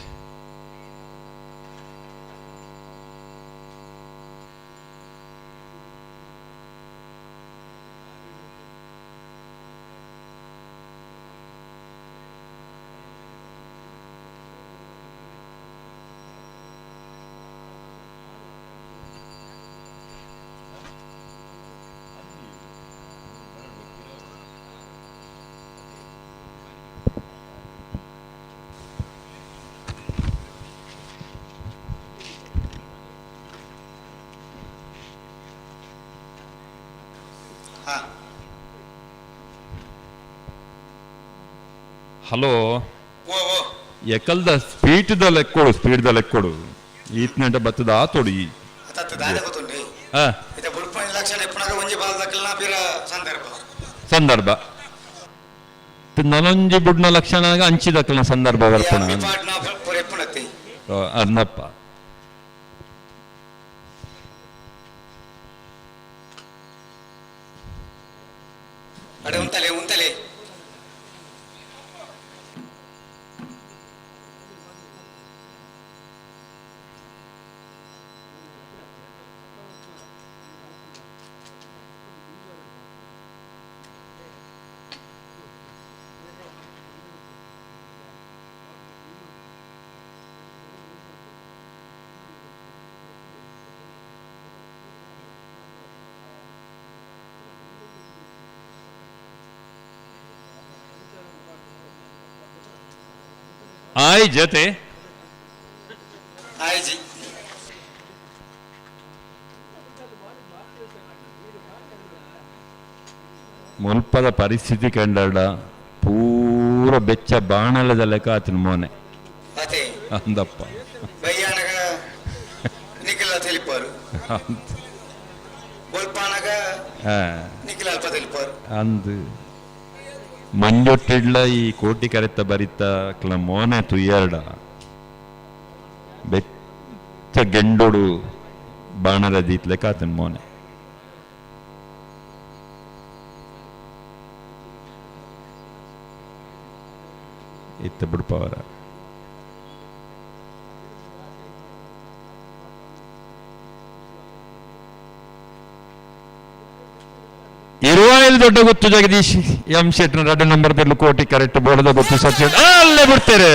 ಹಲೋ, ಎಕಲ್ದ ಸ್ಪೀಡ್ದ ಲೆಕ್ಕೊಡು, ಸ್ಪೀಡ್ದ ಲೆಕ್ಕೊಡು. ಈತ್ನೆಂಟ ಬತ್ತದ ಆತೋಡು ಈ. ಸಂದರ್ಭ ನನೊಂಜಿ ಬುಡ್ನ ಲಕ್ಷಣ ಅಂಚಿದಕ್ಕಲ್ನ ಸಂದರ್ಭ ಬರ್ಪುಣ ಅರ್ನಪ್ಪ. ಆಯ್ ಜತೆ ಆಯ್ಜಿ ಮುಲ್ಪದ ಪರಿಸ್ಥಿತಿ ಕಂಡಾಡ ಪೂರ ಬೆಚ್ಚ ಬಾಣಲದ ಲೆಕ್ಕ ಆತನ ಮೋನೆ ಅಂದಪ್ಪ. ಅಂದು ಮಂಜೊಟ್ಟಿಡ್ಲ ಈ ಕೋಟಿ ಕರೆತ ಬರಿತ ಕ್ಲ ಮೋನೆ ತುಯ್ಯರ್ಡ ಬೆಚ್ಚ ಗೆಂಡೋಡು ಬಾಣದ ದೀತ್ಲೆಕ್ಕ ಆತನ ಮೋನೆ. ಇತ್ತ ಬಿಡ್ಪವರ ಇರುವಾಯಿಲ್ ದೊಡ್ಡ ಗೊತ್ತು ಜಗದೀಶ್ ಎಂ ಶೆಟ್ನ ಎರಡು ನಂಬರ್ ಬೆಲ್ಲು ಕೋಟಿ ಕರೆಕ್ಟ್ ಬೋರ್ಡದ ಗೊತ್ತು ಸಚಿನ್ ಅಲ್ಲೇ ಬಿಡ್ತಾರೆ.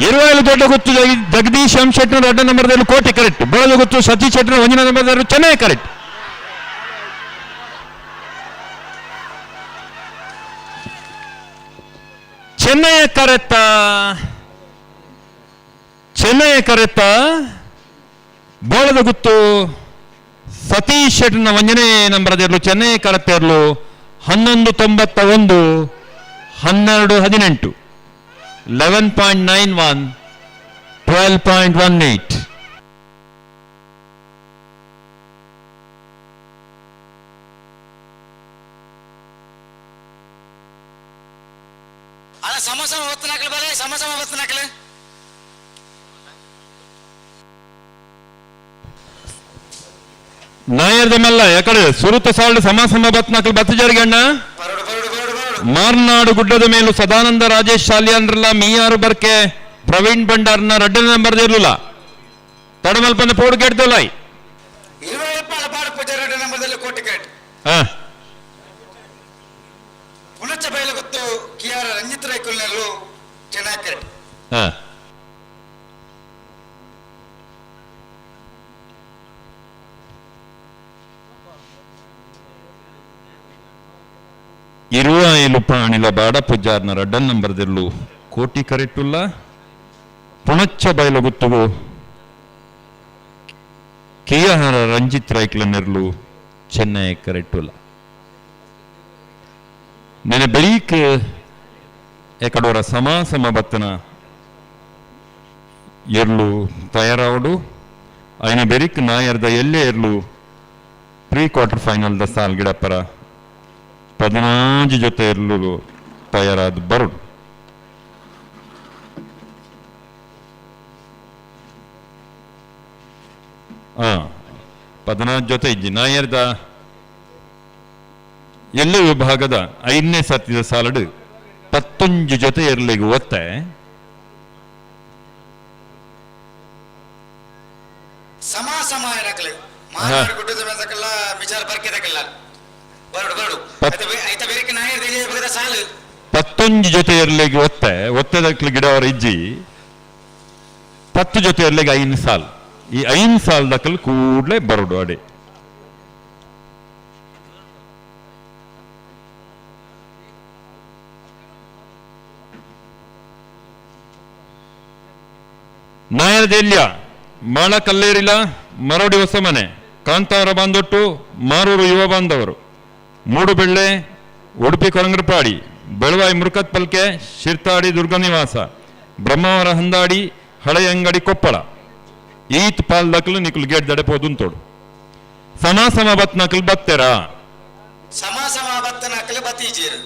ಇರುವಾಯಿಲ್ ದೊಡ್ಡ ಗೊತ್ತು ಜಗದೀಶ್ ಎಂ ಶೆಟ್ನ ಎರಡು ನಂಬರ್ ಬೆಲ್ಲು ಕೋಟಿ ಕರೆಕ್ಟ್ ಬೋರ್ಡದ ಗೊತ್ತು ಸತೀಶ್ ಶೆಟ್ನ ಒಂದನೇ ನಂಬರ್ ಬೆಲ್ಲು ಚೆನ್ನೈ ಕರೆಕ್ಟ್. ಚೆನ್ನೈಯ ಕರೆತ್ತ, ಚೆನ್ನೈಯ ಕರೆತ್ತ ಬೋಳದ ಗುತ್ತು ಸತೀಶ್ ಶೆಟ್ನ ಒಂದನೇ ನಂಬರದಿರಲು ಚೆನ್ನೈ ಕರೆತ್ತಿರಲು 11.91 12.18 11.91 12.18. ಅಲ್ಲ ಸಮ ಸಮ ಬತ್ತನಾಕಲು ಬಲೆ ಸಮ ಸಮ ಬತ್ತನಾಕಲು. ನಾಯರ್ದ ಮಲ್ಲ ಯಾಕಡೆ ಸುರುತ ಸಾಲ್ಡ್ ಸಮ ಸಮ ಬತ್ನಾಕಲು ಬತ್ತ ಜರಿಗಣ್ಣ. ಮಾರ್ನಾಡು ಗುಡ್ಡದ ಮೇಲೂ ಸದಾನಂದ ರಾಜೇಶ್ ಶಾಲಿಯನ್ರಲ್ಲ ಮೀಯಾರು ಬರ್ಕೆ ಪ್ರವೀಣ್ ಭಂಡಾರ್ನ ರಡ್ಡನೇ ನಂಬರ್ ಇರಲಿಲ್ಲ ತಡಮಲ್ಪಂದ ಪೋಡು ಕೆಡ್ದಲ್ಲ. ಇರುವ ಪ್ರಾಣಿಲ ಬಾಡ ಪೂಜಾರ್ನ ರಡ್ಡನ್ ನಂಬರ್ದಿರ್ಲು ಕೋಟಿ ಕರೆಟ್ಟುಲ್ಲ ಪುಣಚ್ಚ ಬಯಲುಗುತ್ತುಗು ಕಿಯಹರ ರಂಜಿತ್ ರೈಕ್ಲನ್ನೆರ್ಲು ಚೆನ್ನೈ ಕರೆಟ್ಟುಲ್ಲ. ನೆನೆ ಬೆಳೀಕ್ ಎಕಡೋರ ಸಮ ಸಮ ಬತ್ತನ ಎರ್ಲು ತಯಾರಾವಡು ಆಯ್ನ ಬೆರಿಕ್ ನಾಯರ್ದ ಎಲ್ಲೇ ಎರ್ಲು ಪ್ರೀ ಕ್ವಾರ್ಟರ್ ಫೈನಲ್ದ ಸಾಲ್ಗಿಡಪ್ಪರ 14 ಜೊತೆ ಎರ್ಲು ತಯಾರಾದ ಬರುಡು. 14 ಜೊತೆ ಇಜ್ಜಿ ನಾಯರ್ದ ಎಲ್ಲೇ ವಿಭಾಗದ 5ನೇ ಸತಿದ ಸಾಲಡು 19 ಜೊತೆ ಎರ್ಲಿಗೆ ಒತ್ತೆ. ಸಮ ಸಮ ಏನಕಲೆ ಮಾರ್ನಾಡು ಗುಡ್ಡದ ಮೇಲಕಲ್ಲ ವಿಚಾರ ಬರ್ಕೆದಕಲ್ಲ ಬರಡು ಬರಡು ಐತ ಬೇರೆ ನಾಯರ್ದ ಎಲ್ಲೇ ವಿಭಾಗದ ಸಾಲು 19 ಜೊತೆ ಎರ್ಲಿಗೆ ಒತ್ತೆ ಒತ್ತೆದಕ್ಲು ಗಿಡವರ ಇಜ್ಜಿ 10 ಜೊತೆ ಎರ್ಲಿಗೆ 5 ಸಾಲ್. ಈ 5 ಸಾಲ್ ದಕ್ಕಲ್ ಕೂಡ್ಲೆ ಬರಡು ಅಡೆ. ನಾಯರದೆಲ್ಯ ಮಾಳ ಕಲ್ಲೇರಿಲ ಮರೋಡಿ ಹೊಸಮನೆ ಕಾಂತಾರ ಬಾಂದೊಟ್ಟು ಮಾರೂರು ಯುವ ಬಾಂಧವರು, ಮೂಡುಬೆಳ್ಳೆ ಉಡುಪಿ ಕೊರಂಗರಪಾಡಿ, ಬೆಳವಾಯಿ ಮುರುಕತ್ ಪಲ್ಕೆ, ಶಿರ್ತಾಡಿ ದುರ್ಗನಿವಾಸ, ಬ್ರಹ್ಮಾವರ ಹಂದಾಡಿ, ಹಳೆಯಂಗಡಿ ಕೊಪ್ಪಳ. ಈತ್ ಪಾಲ್ ದಕ್ಲು ನಿಕ್ಲು ಗೇಟ್ ದಡೆಪೋದುಂತೋಡು. ಸಮ ಸಮ ಬತ್ ನಕಲ್ ಬತ್ತೆರಾ? ಸಮ ಸಮ ಬತ್ತ ನಕಲು ಬತ್ತೀಜೇರು.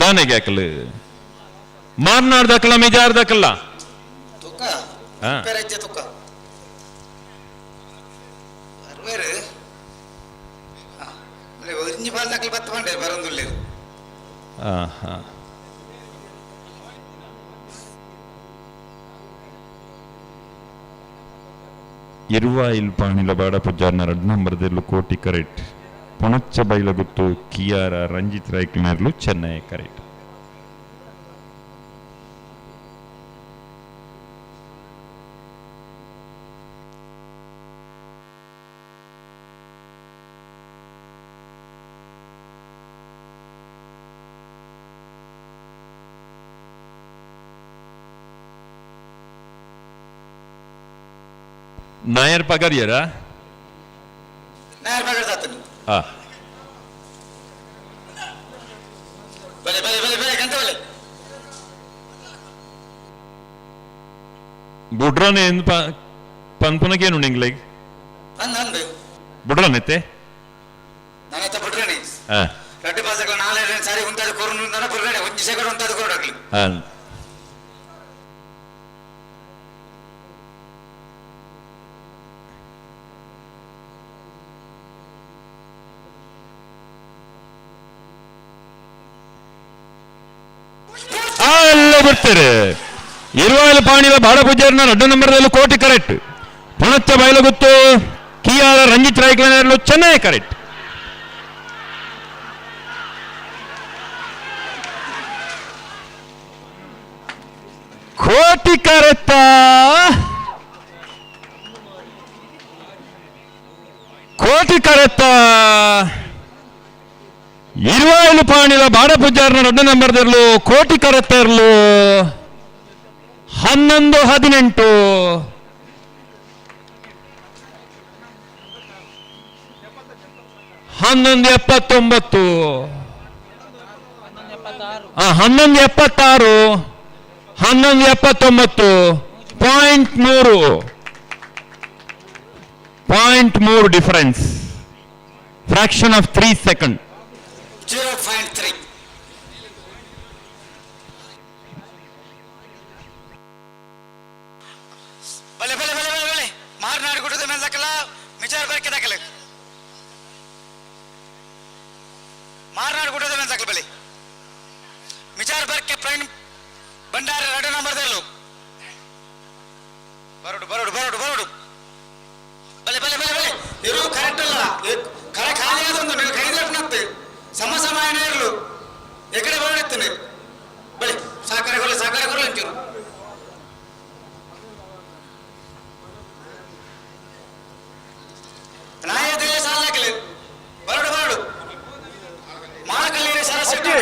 ದಾನೆಗೆ ಅಕಲು ಮಾರ್ನಾಡ್ ದಕ್ಕಲ ಮಿಜಾರ್ ದಕ್ಕಲ್ಲ ತುಕ್ಕ ಪೆರಜ್ಜೆ ತುಕ್ಕ ಬರ್ವೇರು ಒರಿಂಜಿ ಪಾಲ್ ದಕ್ಕಲು ಬತ್ತ ಬಂಡೆ ಬರಂದುಲ್ಲೇರು. ಇರುವ ಇಲ್ಪಾಣಿಲ ಬಾಡ ಪೂಜಾರ್ನ ರಡ್ ನಂಬರ್ದೆಲ್ಲು ಕೋಟಿ ಕರೆಕ್ಟ್. ಪೊಣಚ್ಚ ಬೈಲಗುತ್ತು ಕಿಯಾರ ರಂಜಿತ್ ರೈಕ್ಲಿನರ್ಲು ಚೆನ್ನೈ ಕರೆಕ್ಟ್. ನಾಯರ್ ಪಗರಿಯರ? ನಾಯರ್ ಪಗರ್ ತಾತನು. ಆ ಬಲೆ ಬಲೆ ಬಲೆ ಬಲೆ ಗಂಟೆ ಬಲೆ. ಬುಡ್ರನೆ ಎಂದು ಪನ್ಪುನಗೇನು ನಿಂಗ್ಲೆಗ್? ಅಂದ್ ಬುಡ್ರನೆತ್ತೆ? ನಾನತ್ತ ಬುಡ್ರನೆ. ರಡ್ಡು ಪಾಸಗಳ ನಾಲ್ಕು ಸಾರಿ ಉಂಟಾದ ಕೊರು ನನ್ನ ಬುಡ್ರನೆ ಒಂಜಿ ಸೆಕೆಂಡ್ ಉಂಟಾದ ಕೊರಡಗ್ಲಿ. ಅಲ್ಲ ಬರ್ತಾರೆ. ಇರುವಾಯಿಲು ಪಾಣಿಲ ಬಾಡ ಪೂಜಾರಿನ ರಡ್ಡು ನಂಬರ್ದಲ್ಲಿ ಕೋಟಿ correct. Punachcha ಬಯಲುಗುತ್ತು Kiara Ranjith ರಾಯ್ಕಲನೇರ್ಲು Chennai correct. Koti correct Koti correct. ಇರುವಾಯಿಲು Panila Bada ಪೂಜಾರಿನ ರಡ್ಡು ನಂಬರ್ದಿರ್ಲು Koti ಕರೆಕ್ಟರ್ಲು 11-18. 11-79. 11-76. 11-79. 0.3. 0.3 difference. Fraction of 3 second. 0.3. ಬಲೆ ಬಲೆ ಬಲೆ ಬಲೆ ಬಲೆ ಮಾರ್ನಾಡು ಗುಡ್ಡದ ಮೇಲೆ ದಕ್ಕಲ ಮಿಜಾರ್ ಬರ್ಕೆ ದಕ್ಕಲ ಮಾರ್ನಾಡು ಗುಡ್ಡದ ಮೇಲೆ ದಕ್ಕಲ ಬಲೆ ಮಿಜಾರ್ ಬರ್ಕೆ ಪ್ರವೀಣ್ ಭಂಡಾರ ಎರಡು ನಂಬರ್ದಲ್ಲೂ ಬರೋಡು ಬರೋಡು ಬರೋಡು ಬರೋಡು ಬಲೆ ಬಲೆ ಬಲೆ ಬಲೆ ಇರು ಕರೆಕ್ಟ್ ಅಲ್ಲ ಕರೆ ಖಾಲಿ ಆದೊಂದು ನೀವು ಕೈದಪ್ಪನತ್ತೆ ಸಮ ಸಮಾಯನ ಇರಲು ಎಕಡೆ ಬರಡುತ್ತೇನೆ ಬಲೆ ಸಾಕಾರ ಕೊಲ್ಲ ಸಾಕಾರ ಕೊಲ್ಲ ಅಂತೀರು. ನಾಯದಲ್ಲಿ ಸಾಲ ಹಾಕಲಿ ಬರಡು ಬರಡು ಮಾಳಕಲ್ಲಿನ ಸರಸ್ವತಿ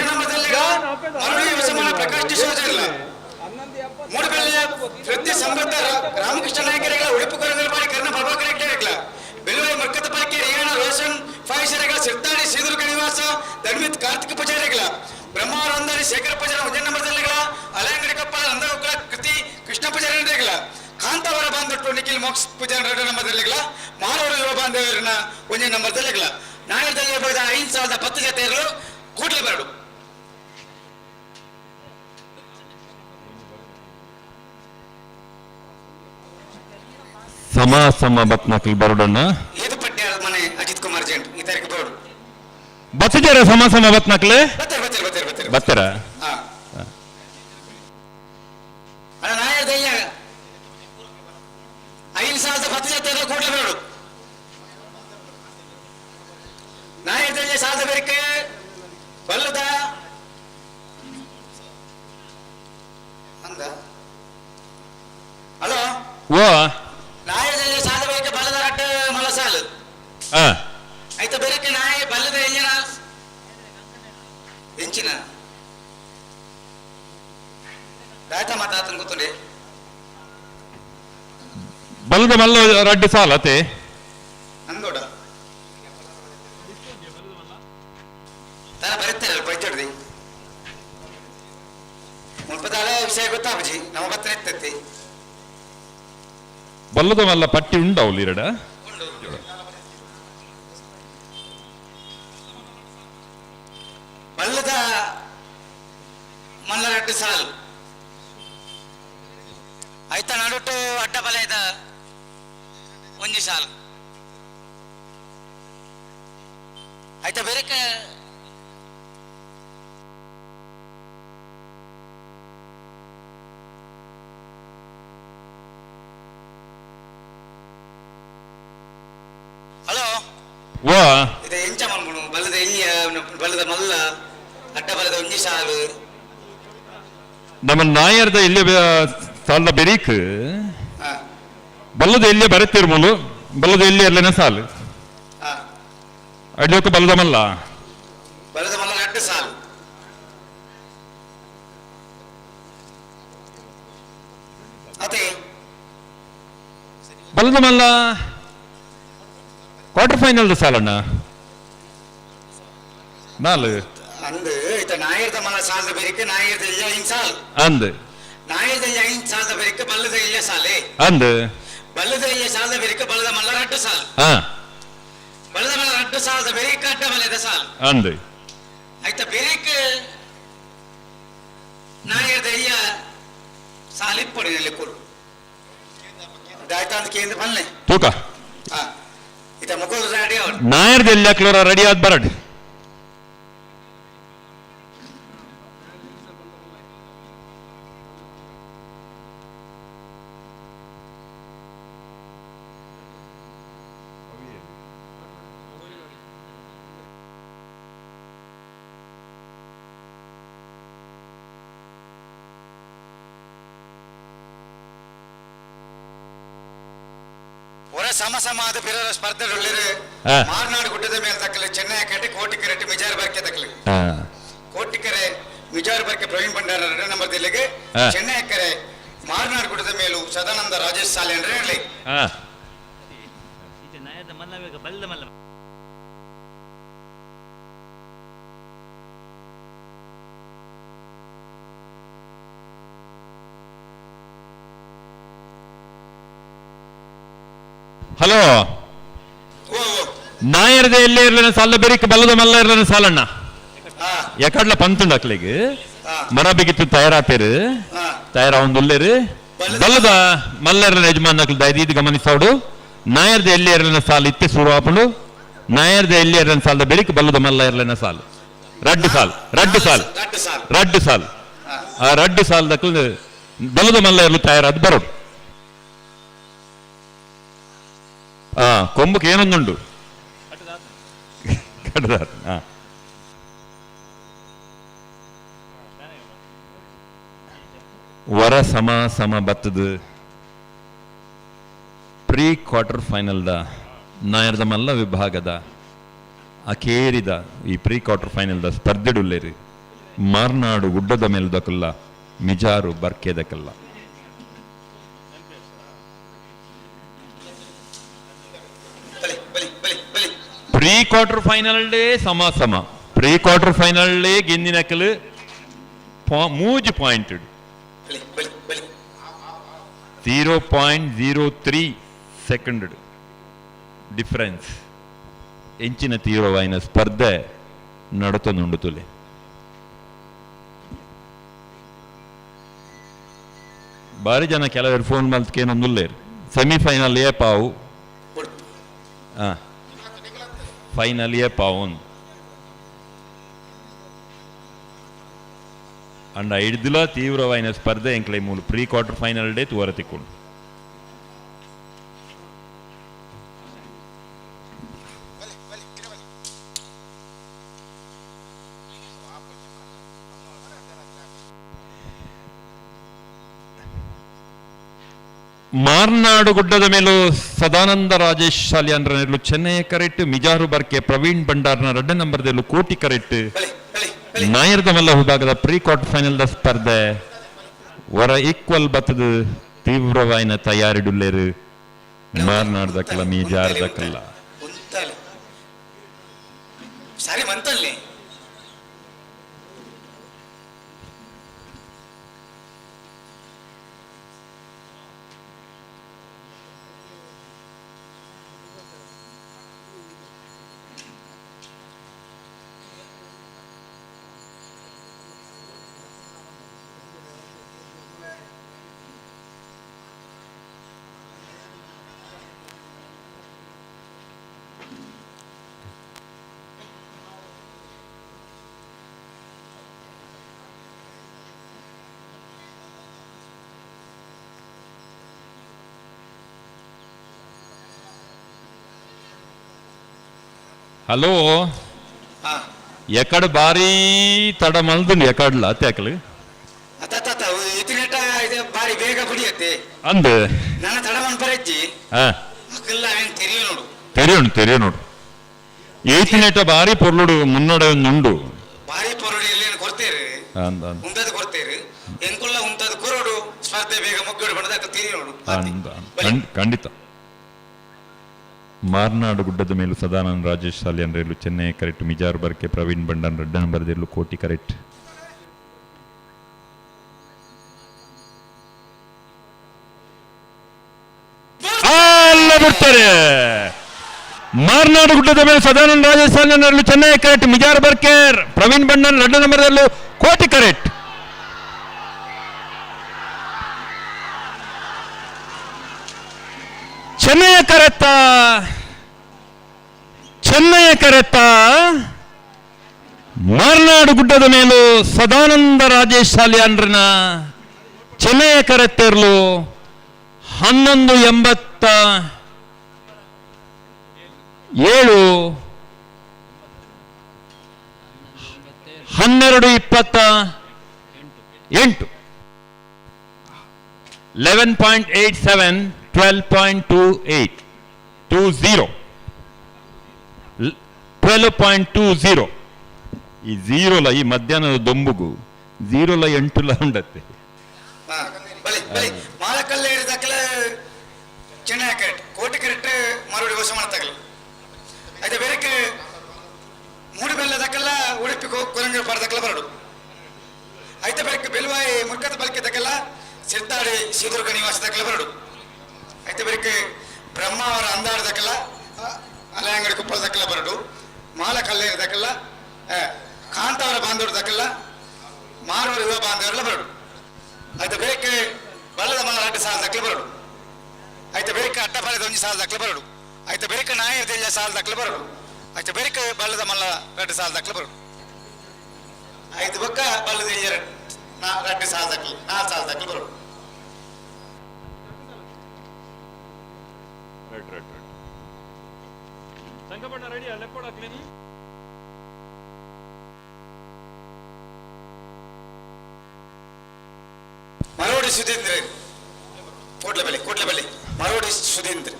ಮರಳಿ ವಿಸಮಾನ ಪ್ರಕಾಶ್ ಡಿಸೋಜ ಇಲ್ಲ ಮೂಡಬೆಳ್ಳೆಯ ವೃತ್ತಿ ಸಮೃದ್ಧ ರಾಮಕೃಷ್ಣ ನಾಯಕರಿಗಳ ಉಡುಪು ಕರಂಗಲಪಾಡಿ ಕರ್ಣ ಪ್ರಭಾಕರ ಹೆಗ್ಡೆಗಳ ಬೆಲುವೈ ಮರ್ಕತ ಪಾಕೆ ರಿಯಾಣ ರೋಷನ್ ಫಾಯಿಸರಿಗಳ ಸಿರ್ತಾಡಿ ಸೀದುರ್ಗ ನಿವಾಸ ಧರ್ಮಿತ್ ಕಾರ್ತಿಕ ಪೂಜಾರಿಗಳ ಬ್ರಹ್ಮಾವರ ಹೊಂದಾಡಿ ಶೇಖರ ಪೂಜಾರಿ ಉಜ್ಜನ ನಂಬರ್ದಲ್ಲಿಗಳ ಅಲಂಗಡಿ ಕಪ್ಪಳ ನಂದಗೋಕುಲ ಕೃತಿ ಕೃಷ್ಣ ಪೂಜಾರಿಗಳ ಕಾಂತಾವರ ಬಾಂಧಟ್ಟು ನಿಖಿಲ್ ಮೋಕ್ಷ ಪೂಜಾರಿ ಎರಡು ನಂಬರ್ದಲ್ಲಿಗಳ ಮಾರವರ ಯುವ ಬಾಂಧವರನ್ನ ಒಂದೇ ನಂಬರ್ದಲ್ಲಿಗಳ ನಾಯಕದಲ್ಲಿ 5010 ಜತೆಗಳು ಕೂಡಲೇ ಬರಡು. ಸಮ ಸಮ ಬತ್ನಕಲ್ ಬರೋಡಣ್ಣ. ಏದು ಪಟ್ಯ ಮನೆ ಅಜಿತ್ ಕುಮಾರ್ ಜೈನ್ ಈ ತಾರೀಕು ಬರೋಡು. ಬತ್ತಿದಾರ ಸಮ ಸಮ ಬತ್ನಕ್ಲೆ? ಬತ್ತಾರೆ ಬತ್ತಾರೆ ಬತ್ತಾರೆ ಬತ್ತಾರೆ ಬತ್ತಾರ? ಅಣ್ಣ ನಾಯಕದಯ್ಯ 5010 ಜತೆಗಳು ಕೂಡಲೇ ಬರೋಡು. ನಾಯಕದಯ್ಯ ಸಾಲದ ಬೇರಿಕೆ ಬಲ್ಲದ ಅಂದ ಹಲೋ ಓ ನಾಯಕದಯ್ಯ ಸಾಲದ ಬೇರಿಕೆ ಬಲ್ಲದ ರಟ್ಟ ಮಲಸಾಲು ಆಯ್ತಾ ಬೇರೆಕ್ಕೆ ನಾಯಿ ಬಲ್ಲದ ಎಂಜಿನ ಎಂಚಿನ ದಾತ ಮಾತಾತನ ಗೊತ್ತುಂಡೆ ಬಲ್ಲದ ಮಲ್ಲ ರಡ್ಡು ಸಾಲ ಅತೆ ಅಂದೋಡ ದಾನ ಬರುತ್ತಾರೆ ಬೈತೊಡ್ದಿ ಮುಲ್ಪದಾಲ ವಿಷಯ ಗೊತ್ತಾಪುಜಿ ನಮ್ಮ ಬತ್ತನೆ ಇತ್ತತ್ತಿ. ಬಲ್ಲದ ಮಲ್ಲ ಪಟ್ಟಿ ಉಂಡವು ಇರಡ. ಬಲ್ಲದ ಮಲ್ಲ ರಡ್ಡು ಸಾಲು ಆಯ್ತಾ, ನಡುಟು ಅಡ್ಡ ಬಲಯದ ಒಂಜಿ ಸಾಲು ಆಯ್ತಾ ಬೇರೆ. ಹಲೋ. ವಾ. ಇದು ಎಂಚ ಮನ್ಪುನು? ಬಲ್ಲದ ಎಲ್ಲಿಯ, ಬಲ್ಲದ ಮಲ್ಲ, ಅಡ್ಡ ಬಲದ ಒಂಜಿ ಸಾಲು. ನಮ್ಮ ನಾಯರ್ದ ಎಲ್ಲಿ ಸಾಲದ ಬೆರೀಕ್ ಬಲ್ಲದ ಎಲ್ಲಿ ಬರತ್ತಿರ್ಮೂಲು, ಬಲ್ಲದ ಎಲ್ಲಿ ಅಲ್ಲೇನ ಸಾಲು ಅಡ್ಲೋಕ ಬಲ್ಲದ ಮಲ್ಲ. ಬಲ್ಲದ ಮಲ್ಲ ಅಡ್ಡ ಸಾಲು. ಅದೇ. ಬಲ್ಲದ ಮಲ್ಲ ಕ್ವಾರ್ಟರ್ ಫೈನಲ್ ಸಾಲಣ್ಣ ನಾಲ್. ಅಂದು ಇತ್ತ ನಾಯರ್ದ ಮಲ್ಲ ಸಾಲದ ಬೆರಿಕೆ ನಾಯರ್ದ ಇಲ್ಲ ಐನ್ ಸಾಲ್. ಅಂದ್. ನಾಯರ್ದ ಇಲ್ಲ ಐನ್ ಸಾಲದ ಬೆರಿಕೆ ಬಲ್ಲದ ಇಲ್ಲ ಸಾಲೆ. ಅಂದ್. ಬಲ್ಲದ ಇಲ್ಲ ಸಾಲದ ಬೆರಿಕೆ ಬಲ್ಲದ ಮಲ್ಲ ರಡ್ಡು ಸಾಲ್. ಬಲ್ಲದ ಮಲ್ಲ ರಡ್ಡು ಸಾಲದ ಬೆರಿಕೆ ಅಡ್ಡ ಬಲ್ಲದ ಸಾಲ್. ಅಂದ್. ಆಯ್ತಾ, ಬೆರಿಕೆ ನಾಯರ್ದ ಇಲ್ಲ ಸಾಲ್ ಇಪ್ಪೊಡಿ ಕೊಡು ಆಯ್ತಾ ಅಂತ ಕೇಂದ್ರ ಬಲ್ಲೆ. ತೂಕ. ಇತ್ತ ಮುಖದ ರೆಡಿ ಅವ್ರು. ನಾಯರ್ದ ಎಲ್ಲಿ ಹಾಕ್ಲೋರ ರೆಡಿ ಆದ್ ಬರಡ್. ಹೊರ ಸಮ ಸಮ ಆದ ಬಿರರ ಸ್ಪರ್ಧೆಡುಳ್ಳಿರು. ಮಾರ್ನಾಡು ಗುಡ್ಡದ ಮೇಲೆ ತಕ್ಕಲಿ ಚೆನ್ನೈ ಕಟ್ಟಿ ಕೋಟಿಕೆರೆ ಮಿಜಾರ್ ಬರ್ಕೆ ತಕ್ಕಲಿ. ಕೋಟಿಕೆರೆ ಮಿಜಾರ್ ಬರ್ಕೆ ಪ್ರವೀಣ್ ಭಂಡಾರ ಎರಡು ನಂಬರ್ ದಿಲ್ಲಿಗೆ. ಚೆನ್ನೈ ಕೆರೆ ಮಾರ್ನಾಡು ಗುಡ್ಡದ ಮೇಲೂ ಸದಾನಂದ ರಾಜೇಶ್ ಸಾಲೆ ಅಂದ್ರೆ ಹೇಳಿ. ಹಲೋ, ನಾಯರ್ದ ಎಲ್ಲೇ ಇರ್ಲೇನ ಸಾಲ ಬೆರಿಕ್ ಬಲ್ಲದ ಮಲ್ಲ ಇರ್ಲೇನ ಸಾಲಣ್ಣ ಎಕಡ್ಲ ಪಂತುಂಡು ಅಕ್ಲಿಗೆ ಮರ ಬಿಗಿತ್ತು ತಯಾರಾಪೇರು ತಯಾರ ಉಲ್ಲೇರು. ಬಲ್ಲದ ಮಲ್ಲ ಯಜಮಾನ ಅಕ್ಲು ದಯದೀದ್ ಗಮನಿಸೋಡು. ನಾಯರ್ದ ಎಲ್ಲಿ ಇರ್ಲೇನ ಸಾಲ ಇತ್ತೆ ಶುರು ಆಪುಂಡು. ನಾಯರ್ದ ಎಲ್ಲಿ ಇರ್ಲೇನ ಸಾಲದ ಬೆರಿಕ್ ಬಲ್ಲದ ಮಲ್ಲ ಇರ್ಲೇನ ಸಾಲು ರಡ್ಡು ಸಾಲ್ ರಡ್ಡು ಸಾಲ್ ರಡ್ಡು ಸಾಲ್. ಆ ರಡ್ಡು ಸಾಲದಕ್ಲು ಬಲ್ಲದ ಮಲ್ಲ ಇರ್ಲು ತಯಾರಾದ ಬರೋಡು. ಕೊಂಬುಕ್ ಏನೊಂದುಂಡು ವರ ಸಮ ಸಮ ಬತ್ತದ ಪ್ರೀ ಕ್ವಾರ್ಟರ್ ಫೈನಲ್ದ ನಾಯರ್ದ ಮಲ್ಲ ವಿಭಾಗದ ಅಕೇರಿದ ಈ ಪ್ರೀ ಕ್ವಾರ್ಟರ್ ಫೈನಲ್ದ ಸ್ಪರ್ಧೆಡುಲ್ಲೇರಿ ಮಾರ್ನಾಡು ಗುಡ್ಡದ ಮೇಲ್ದಕಲ್ಲ ಮಿಜಾರು ಬರ್ಕೆದಕಲ್ಲ. ಪ್ರೀ ಕ್ವಾರ್ಟರ್ ಫೈನಲ್ ಡೇ ಸಮ ಸಮ ಪ್ರೀ ಕ್ವಾರ್ಟರ್ ಫೈನಲ್ ಡೇ ಗೆಂದಿನಕಲು ಮೂಜು ಪಾಯಿಂಟ್ 0.03 ಸೆಕೆಂಡ್ ಡಿಫರೆನ್ಸ್ ಎಂಚಿನ ತೀವ್ರವಾಯಿನ ಸ್ಪರ್ಧೆ ನಡತೊಂದುಂಡು ತುಲೆ. ಬಾರಿ ಜನ ಕೆಲವರು ಫೋನ್ ಮಲ್ತ್ಕೇನೊಂದುಲ್ಲೇರು ಸೆಮಿಫೈನಲ್ ಏ ಪಾವು ಫೈನಲ್ ಏ ಪಾವು ಅಂಡ ಐಡ್ದುಲ ತೀವ್ರವಾಯಿನ ಸ್ಪರ್ಧೆ ಎಂಕ್ಲೆ ಮೂಲು pre quarter final day ತೂವರ ತಿಕ್ಕೊಂಡು. Marnadu ಗುಡ್ಡದ ಮೇಲೂ ಸದಾನಂದ ರಾಜೇಶ್ ಶಾಲಿಯಾನ್ರನೆಲ್ಲು ಚೆನ್ನೈ ಕರೆಕ್ಟ್ ಮಿಜಾರು ಬರ್ಕೆ ಪ್ರವೀಣ್ ಭಂಡಾರ್ನ ಎರಡನೇ ನಂಬರ್ದಲ್ಲೂ ಕೋಟಿ ಕರೆಕ್ಟ್ ನಾಯರ್ದ ಮಲ್ಲ ವಿಭಾಗದ ಪ್ರೀ ಕ್ವಾರ್ಟರ್ ಫೈನಲ್ the ಸ್ಪರ್ಧೆ ವರ ಈಕ್ವಲ್ ಬತ್ತದ ತೀವ್ರವಾಯಿನ ತಯಾರಿಡುಲ್ಲೇರು ಮಾರ್ನಾಡ್ದಕ್ಕಲ್ಲ ಮೀಜಾರ್ದಕ್ಕಲ್ಲ. ಸರಿ ಮಂತಲ್ಲಿ ಹಲೋ ಎಕಡ ಬಾರಿ ತಡ ಮಲ್ದುಂಡು ಎಕಡ್ಲ ಅತ್ಯಾಕಲು ಅತ್ತ ಇತಿನೆಟ ಇದು ಬಾರಿ ಬೇಗ ಕುಡಿಯತ್ತೆ ಅಂದ್ ನನ್ನ ತಡ ಮನ್ಪರೆಜ್ಜಿ ಹಾ ಅಕಲ್ಲ ಅವೇನು ತೆರಿಯು ನೋಡು ತೆರೆಯೋಣ ತೆರೆಯೋ ನೋಡು ಏತಿನೆಟ ಬಾರಿ ಪೊರ್ಲುಡು ಮುನ್ನಡೆ ಉಂಡು ಬಾರಿ ಪೊರುಡು ಎಲ್ಲೇನು ಕೊಡ್ತೇರು ಅಂದ್ ಅಂದ್ ಉಂಟದ ಕೊಡ್ತೇರು ಎಂಕುಲ್ಲ ಉಂಟದ ಕೊರಡು ಸ್ಪರ್ಧೆ ಬೇಗ ಮುಗ್ಗಡು ಬಣ್ಣದ ಅಕ್ಕ ತೆರಿಯು ನೋಡು ಅಂದ್ ಅಂದ್. ಖಂಡಿತ ಮಾರ್ನಾಡು ಗುಡ್ಡದ ಮೇಲೂ ಸದಾನಂದ್ ರಾಜೇಶ್ ಸಾಲಿಯನ್ ರೈಲು ಚೆನ್ನೈ ಕರೆಕ್ಟ್ ಮಿಜಾರ್ ಬರ್ಕೆ ಪ್ರವೀಣ್ ಬಂಡನ್ ರೆಡ್ಡನ್ ಬರದಿರ್ಲು ಕೋಟಿ ಕರೆಕ್ಟ್ ಅಲ್ಲ ಬಿಡ್ತಾರೆ. ಮಾರ್ನಾಡು ಗುಡ್ಡದ ಮೇಲೆ ಸದಾನಂದ್ ರಾಜೇಶ್ ಸಾಲಿಯನ್ ರೈಲು ಚೆನ್ನೈ ಕರೆಕ್ಟ್ ಮಿಜಾರ್ ಬರ್ಕೇರ್ ಪ್ರವೀಣ್ ಬಂಡನ್ ರೆಡ್ಡನ್ ಬರದಿರ್ಲು ಕೋಟಿ ಕರೆಕ್ಟ್. ಚೆನ್ನೈಯ ಕರೆತ್ತ ಚೆನ್ನೈಯ ಕರೆತ್ತ ಮಾರ್ನಾಡು ಗುಡ್ಡದ ಮೇಲೂ ಸದಾನಂದ ರಾಜೇಶ್ ಸಾಲಿಯಾನ್ರನ ಚೆನ್ನೈಯ ಕರೆತ್ತೇರ್ಲು 11.87 12.28 11.87 12.28 20 12.20. ಈ ಝೀರೋಲ ಈ ಮಧ್ಯಾಹ್ನದ ದೊಂಬುಗು ಝೀರೋಲ ಎಂಟುಲ ಉಂಡತ್ತೆ. ಬಲಿ ಬಲಿ ಮಾಲಕಲ್ಲ ಹಿಡಿದಕ್ಕಲ ಚೆನ್ನೈ ಕರೆಕ್ಟ್ ಕೋಟಿ ಕರೆಕ್ಟ್ ಮರುಡಿ ಹೊಸ ಮಾಡ್ತಾಗಲು అయితే ಬೇರೆಕ್ಕೆ ಮೂಡು ಬೆಲ್ಲದಕ್ಕೆಲ್ಲ ಉಡುಪಿ ಕೊರಂಗ ಪಾಡದಕ್ಕೆಲ್ಲ ಬರಡು. అయితే ಬೇರೆಕ್ಕೆ ಬೆಲ್ವಾಯಿ ಮುರ್ಕದ ಬಲ್ಕೆ ದಕ್ಕೆಲ್ಲ ಸಿದ್ದಾಡಿ ಸಿದುರ್ಗ ನಿವಾಸದಕ್ಕೆಲ್ಲ ಬರಡು. అయితే ಬೇರೆಕ್ಕೆ ಬ್ರಹ್ಮಾವರ ಅಂದಾಡದಕ್ಕೆಲ್ಲ ಅಲಯಾಂಗಡಿ ಕುಪ್ಪಳದಕ್ಕೆಲ್ಲ ಬರಡು. ಮಾಲ ಕಲ್ಲೇರದಕ್ಕೆಲ್ಲ ಕಾಂತಾವರ ಬಾಂಧವ್ರದಕ್ಕೆಲ್ಲ ಮಾರವರ ಯುವ ಬಾಂಧವರೆಲ್ಲ ಬರಡು. అయితే ಬೇರೆಕ್ಕೆ ಬಲ್ಲದ ಮಲ ಅಡ್ಡ ಸಾಲದಕ್ಕೆಲ್ಲ ಬರಡು. అయితే ಬೇರೆಕ್ಕೆ ಅಡ್ಡಪಾಳ್ಯದ ಒಂಜಿ ಸಾಲದಕ್ಕೆಲ್ಲ ಬರಡು. అయితే ಬೇರೆಕ್ಕೆ ನಾಯರ್ ತೆಲ್ಲ ಸಾಲದಕ್ಕೆಲ್ಲ ಬರಡು. అయితే ಬೇರೆಕ್ಕೆ ಬಲ್ಲದ ಮಲ್ಲ ರಡ್ಡು ಸಾಲದಕ್ಕೆಲ್ಲ ಬರಡು. ಐದು ಬೊಕ್ಕ ಬಲ್ಲದ ನಾ ರಡ್ಡು ಸಾಲದಕ್ಕೆಲ್ಲ ನಾಲ್ಕು ಸಾಲದಕ್ಕೆಲ್ಲ ಬರಡು. ರೈಟ್ ರೈಟ್ ರೈಟ್ ಸಂಗಬಣ್ಣ ರೆಡಿ ಲೆಪ್ಪಡಾಕ್ಲೇನು. ಮರೋಡಿ ಸುಧೀಂದ್ರ ಕೋಟ್ಲಬೆಲೆ ಕೋಟ್ಲಬೆಲೆ ಮರೋಡಿ ಸುಧೀಂದ್ರ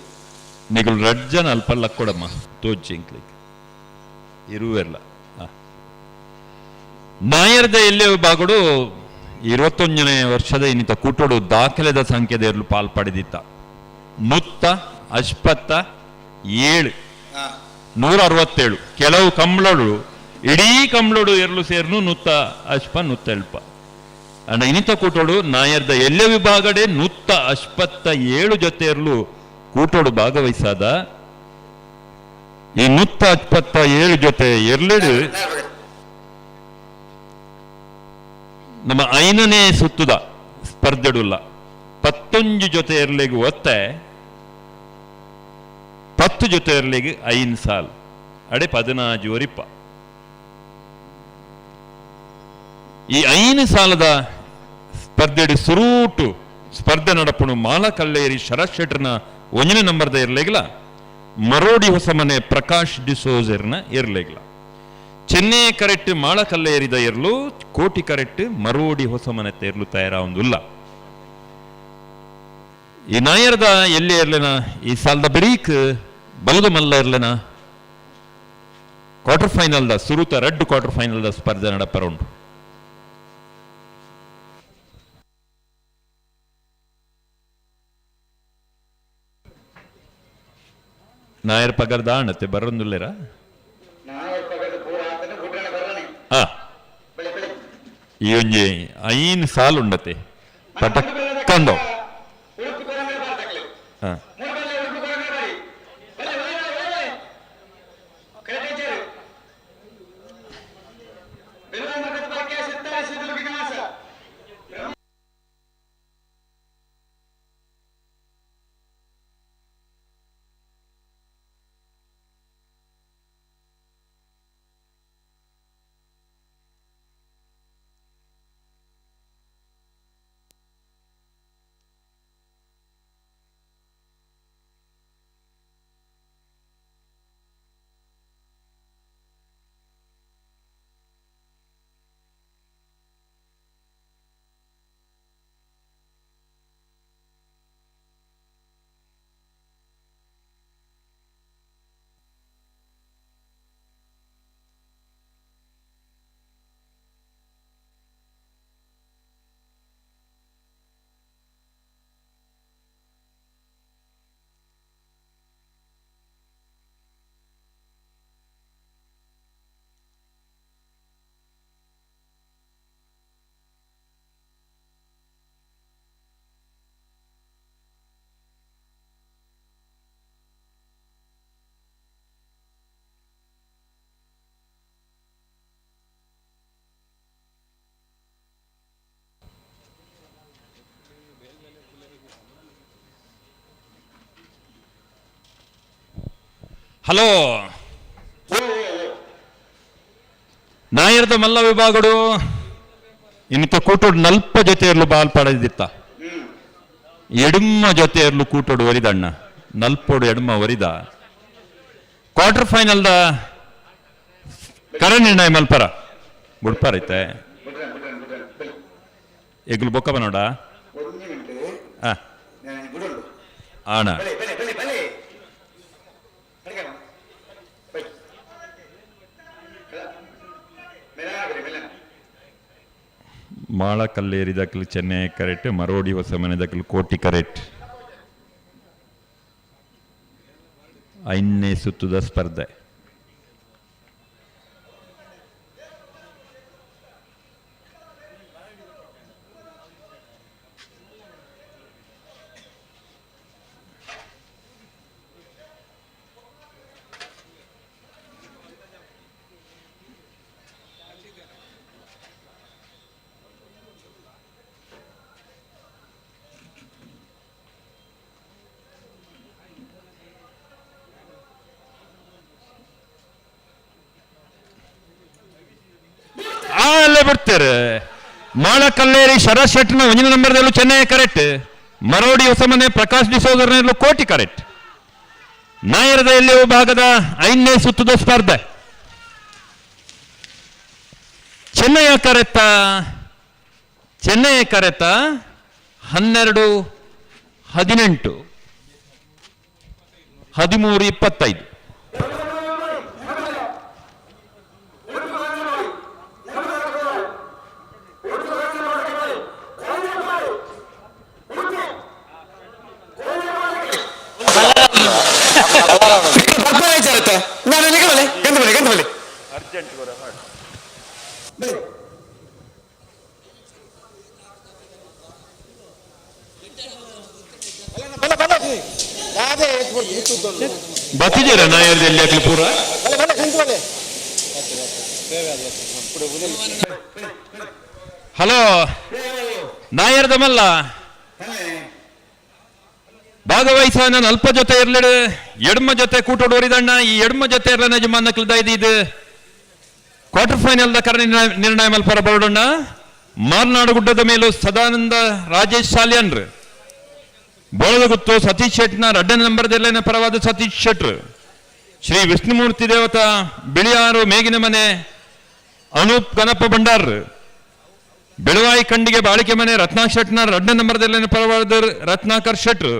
ನಿಗುಲ್ ರಡ್ಜನ ಅಲ್ಪಲ್ಲ ಕೊಡಮ್ಮ ತೋಜಿ ಇಂಕ್ಲಿಕ್ ಇರುವೆಲ್ಲ ನಾಯರ್ದ ಎಲ್ಲೇ ಬಾಗುಡು 21ನೇ ವರ್ಷದ ಇನ್ನಿತ ಕೂಟೋಡು ದಾಖಲೆದ ಸಂಖ್ಯೆದ ಪಾಲ್ ಪಡೆದಿತ್ತ 157 167. ಕೆಲವು ಕಂಬ್ಳೋಡು ಇಡೀ ಕಂಬ್ಳೋಡು ಎರಲು ಸೇರ್ನು 150 170. ಅಂಡ ಇನ್ನಿತ ಕೂಟೋಡು ನಾಯರ್ದ ಎಲ್ಲೆ ವಿಭಾಗಡೆ 157 ಜೊತೆ ಇರಲು ಕೂಟೋಡು ಭಾಗವಹಿಸಾದ ಈ 157 ಜೊತೆ ಎರಲೆಡು ನಮ್ಮ 5ನೇ ಸುತ್ತುದ ಸ್ಪರ್ಧೆಡುಲ್ಲ 11 ಜೊತೆ ಎರಲೆಗೆ ಒತ್ತೆ 10 ಜೊತೆ ಎರಲೆಗೆ 5 ಸಾಲ್ ಅಡೆ 14 ಒರಿಪ್ಪ. ಈ 5 ಸಾಲದ ಸ್ಪರ್ಧೆಡು ಸುರೂಟು ಸ್ಪರ್ಧೆ ನಡಪುಣು ಮಾಲಕಲ್ಲೇರಿ ಶರತ್ ಶೆಟ್ಟರ್ನ 1ನೇ ನಂಬರ್ದ ಇರ್ಲೇಗಿಲ್ಲ, ಮರೋಡಿ ಹೊಸಮನೆ ಪ್ರಕಾಶ್ ಡಿಸೋಜರ್ನ ಇರ್ಲೇಗಿಲ್ಲ. ಚೆನ್ನೈ ಕರೆಕ್ಟ್ ಮಾಳಕಲ್ಲೇರಿದ ಇರ್ಲು ಕೋಟಿ ಕರೆಕ್ಟ್ ಮರೋಡಿ ಹೊಸಮನೆ ತೇರ್ಲು ತಯಾರಾವುದಿಲ್ಲ. ಈ ನಾಯರ್ದ ಎಲ್ಲಿ ಇರ್ಲೇನ ಈ ಸಾಲದ ಬರೀಕ್ ಬಲದ ಮಲ್ಲ ಇರ್ಲೇನ ಕ್ವಾರ್ಟರ್ ಫೈನಲ್ದ ಸುರುತ ರೆಡ್ ಕ್ವಾರ್ಟರ್ ಫೈನಲ್ದ ಸ್ಪರ್ಧೆ ನಡಪರ ಉಂಟು. ನಾಯರ್ ಪಗರ್ದ ಆಣತ್ತೆ ಬರೋಂದುಲ್ಲೇರಾ? ನಾಯರ್ ಪಗರ್ದ ಪೂರ ಈ ಒಂಜಿ ಐನ್ ಸಾಲು ಉಂಡತೆ ಪಟಕ್ಕಂದೋ ಹಾ ಹಲೋ ನಾಯರ್ದ ಮಲ್ಲ ವಿಭಾಗಡು ಇನ್ನಿತ ಕೂಟೋಡು ನಲ್ಪ ಜೊತೆ ಇರಲು ಬಾಲ್ ಪಡೆದಿತ್ತ ಎಡುಮ್ಮ ಜೊತೆ ಇರಲು ಕೂಟೋಡು ಒರಿದಣ್ಣ ನಲ್ಪೋಡು ಎಡುಮ್ಮ ಒರಿದ ಕ್ವಾರ್ಟರ್ ಫೈನಲ್ the ಕರ ನಿರ್ಣಯ ಮಲ್ಪರ ಬುಡ್ಪಾರೈತೆ ಎಗ್ಲು ಬೊಕ್ಕ ಬನೋಡ ಆಣ ಮಾಳ ಕಲ್ಲೇರಿದಕ್ಲು ಚೆನ್ನೈ ಕರೆಕ್ಟ್, ಮರೋಡಿ ಹೊಸ ಮನೆದಕ್ಲು ಕೋಟಿ ಕರೆಕ್ಟ್. ಐದನೇ ಸುತ್ತದ ಸ್ಪರ್ಧೆ. ಅಲ್ಲೇ ಬರ್ತಾರೆ ಮಾಳ ಕಲ್ಲೇರಿ ಶರತ್ ಶೆಟ್ನ ಒಂದಿನ ನಂಬರ್ದಲ್ಲೂ ಚೆನ್ನೈ ಕರೆಕ್ಟ್, ಮರೋಡಿ ಹೊಸಮನೆ ಪ್ರಕಾಶ್ ಡಿಸೋದರ್ನಲ್ಲೂ ಕೋಟಿ ಕರೆಕ್ಟ್. ನಾಯರದ ಎಲ್ಲಿ ಭಾಗದ ಐದನೇ ಸುತ್ತದ ಸ್ಪರ್ಧೆ. ಚೆನ್ನೈಯ ಕರೆತ, ಚೆನ್ನೈಯ ಕರೆತ 12 18 13 25. ಬತ್ತಿದ್ದೀರಾ ನಾಯರ್ದಲ್ಲಿ ಯಾಕೆ ಪೂರ? ಹಲೋ ನಾಯರ್ದ ಮಲ್ಲ ಭಾಗವಹಿಸ ನಾನು ಅಲ್ಪ ಜೊತೆ ಇರ್ಲಿಡು ಎಡ್ಮ ಜೊತೆ ಕೂಟೋಡೋರಿದಣ್ಣ. ಈ ಎಡ್ಮ ಜೊತೆ ಇರ್ಲ ಯಜಮಾನ ಇದು ಕ್ವಾರ್ಟರ್ ಫೈನಲ್ the ಕರ ನಿರ್ಣಯ ಮಲ್ಪರ ಬರೋಡಣ್ಣ. ಮಾರ್ನಾಡು ಗುಡ್ಡದ ಮೇಲೂ ಸದಾನಂದ ರಾಜೇಶ್ ಸಾಲಿಯನ್ರು, ಬೋಳದಗುತ್ತು ಸತೀಶ್ ಶೆಟ್ನ ರಡ್ಡನ ನಂಬರ್ದಲ್ಲೇನ ಪರವಾದ ಸತೀಶ್ ಶೆಟ್ರು, ಶ್ರೀ ವಿಷ್ಣುಮೂರ್ತಿ ದೇವತಾ ಬಿಳಿಯಾರು ಮೇಗಿನ ಮನೆ ಅನೂಪ್ ಗಣಪ ಭಂಡಾರ್, ಬೆಳವಾಯಿ ಖಂಡಿಗೆ ಬಾಳಿಕೆ ಮನೆ ರತ್ನಾ ಶೆಟ್ನ ರಡ್ಡ ನಂಬರ್ದಲ್ಲೇನ ಪರವಾದ ರತ್ನಾಕರ್ ಶೆಟ್ರು,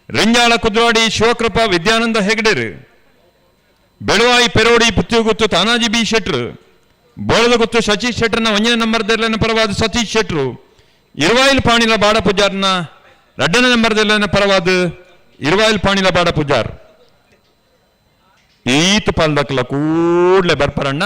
ರೆಂಜಾಳ ಕುದ್ರಾಡಿ ಶಿವಕೃಪಾ ವಿದ್ಯಾನಂದ ಹೆಗಡೆರು, ಬೆಳವಾಯಿ ಪೆರೋಡಿ ಪುತ್ತಿಗುತ್ತು ತಾನಾಜಿ ಬಿ ಶೆಟ್ರು, ಬೋಳದಗುತ್ತು ಸತೀಶ್ ಶೆಟ್ರನ ಒಂದನೇ ನಂಬರ್ದಲ್ಲೇನ ಪರವಾದ ಸತೀಶ್ ಶೆಟ್ರು, ಇರುವಾಯಿಲ್ ಪಾಣಿಲ ಬಾಡ ಪೂಜಾರ್ನ ರಡ್ಡನ ನಂಬರ್ದಲ್ಲೇನ ಪರವಾದ ಇರುವಾಯಿಲ್ ಪಾಣಿಲ ಬಾಡ ಪೂಜಾರ್. ಈತ ಪಾಲ್ದಕ್ಲ ಕೂಡ್ಲೆ ಬರ್ಪರಣ್ಣ.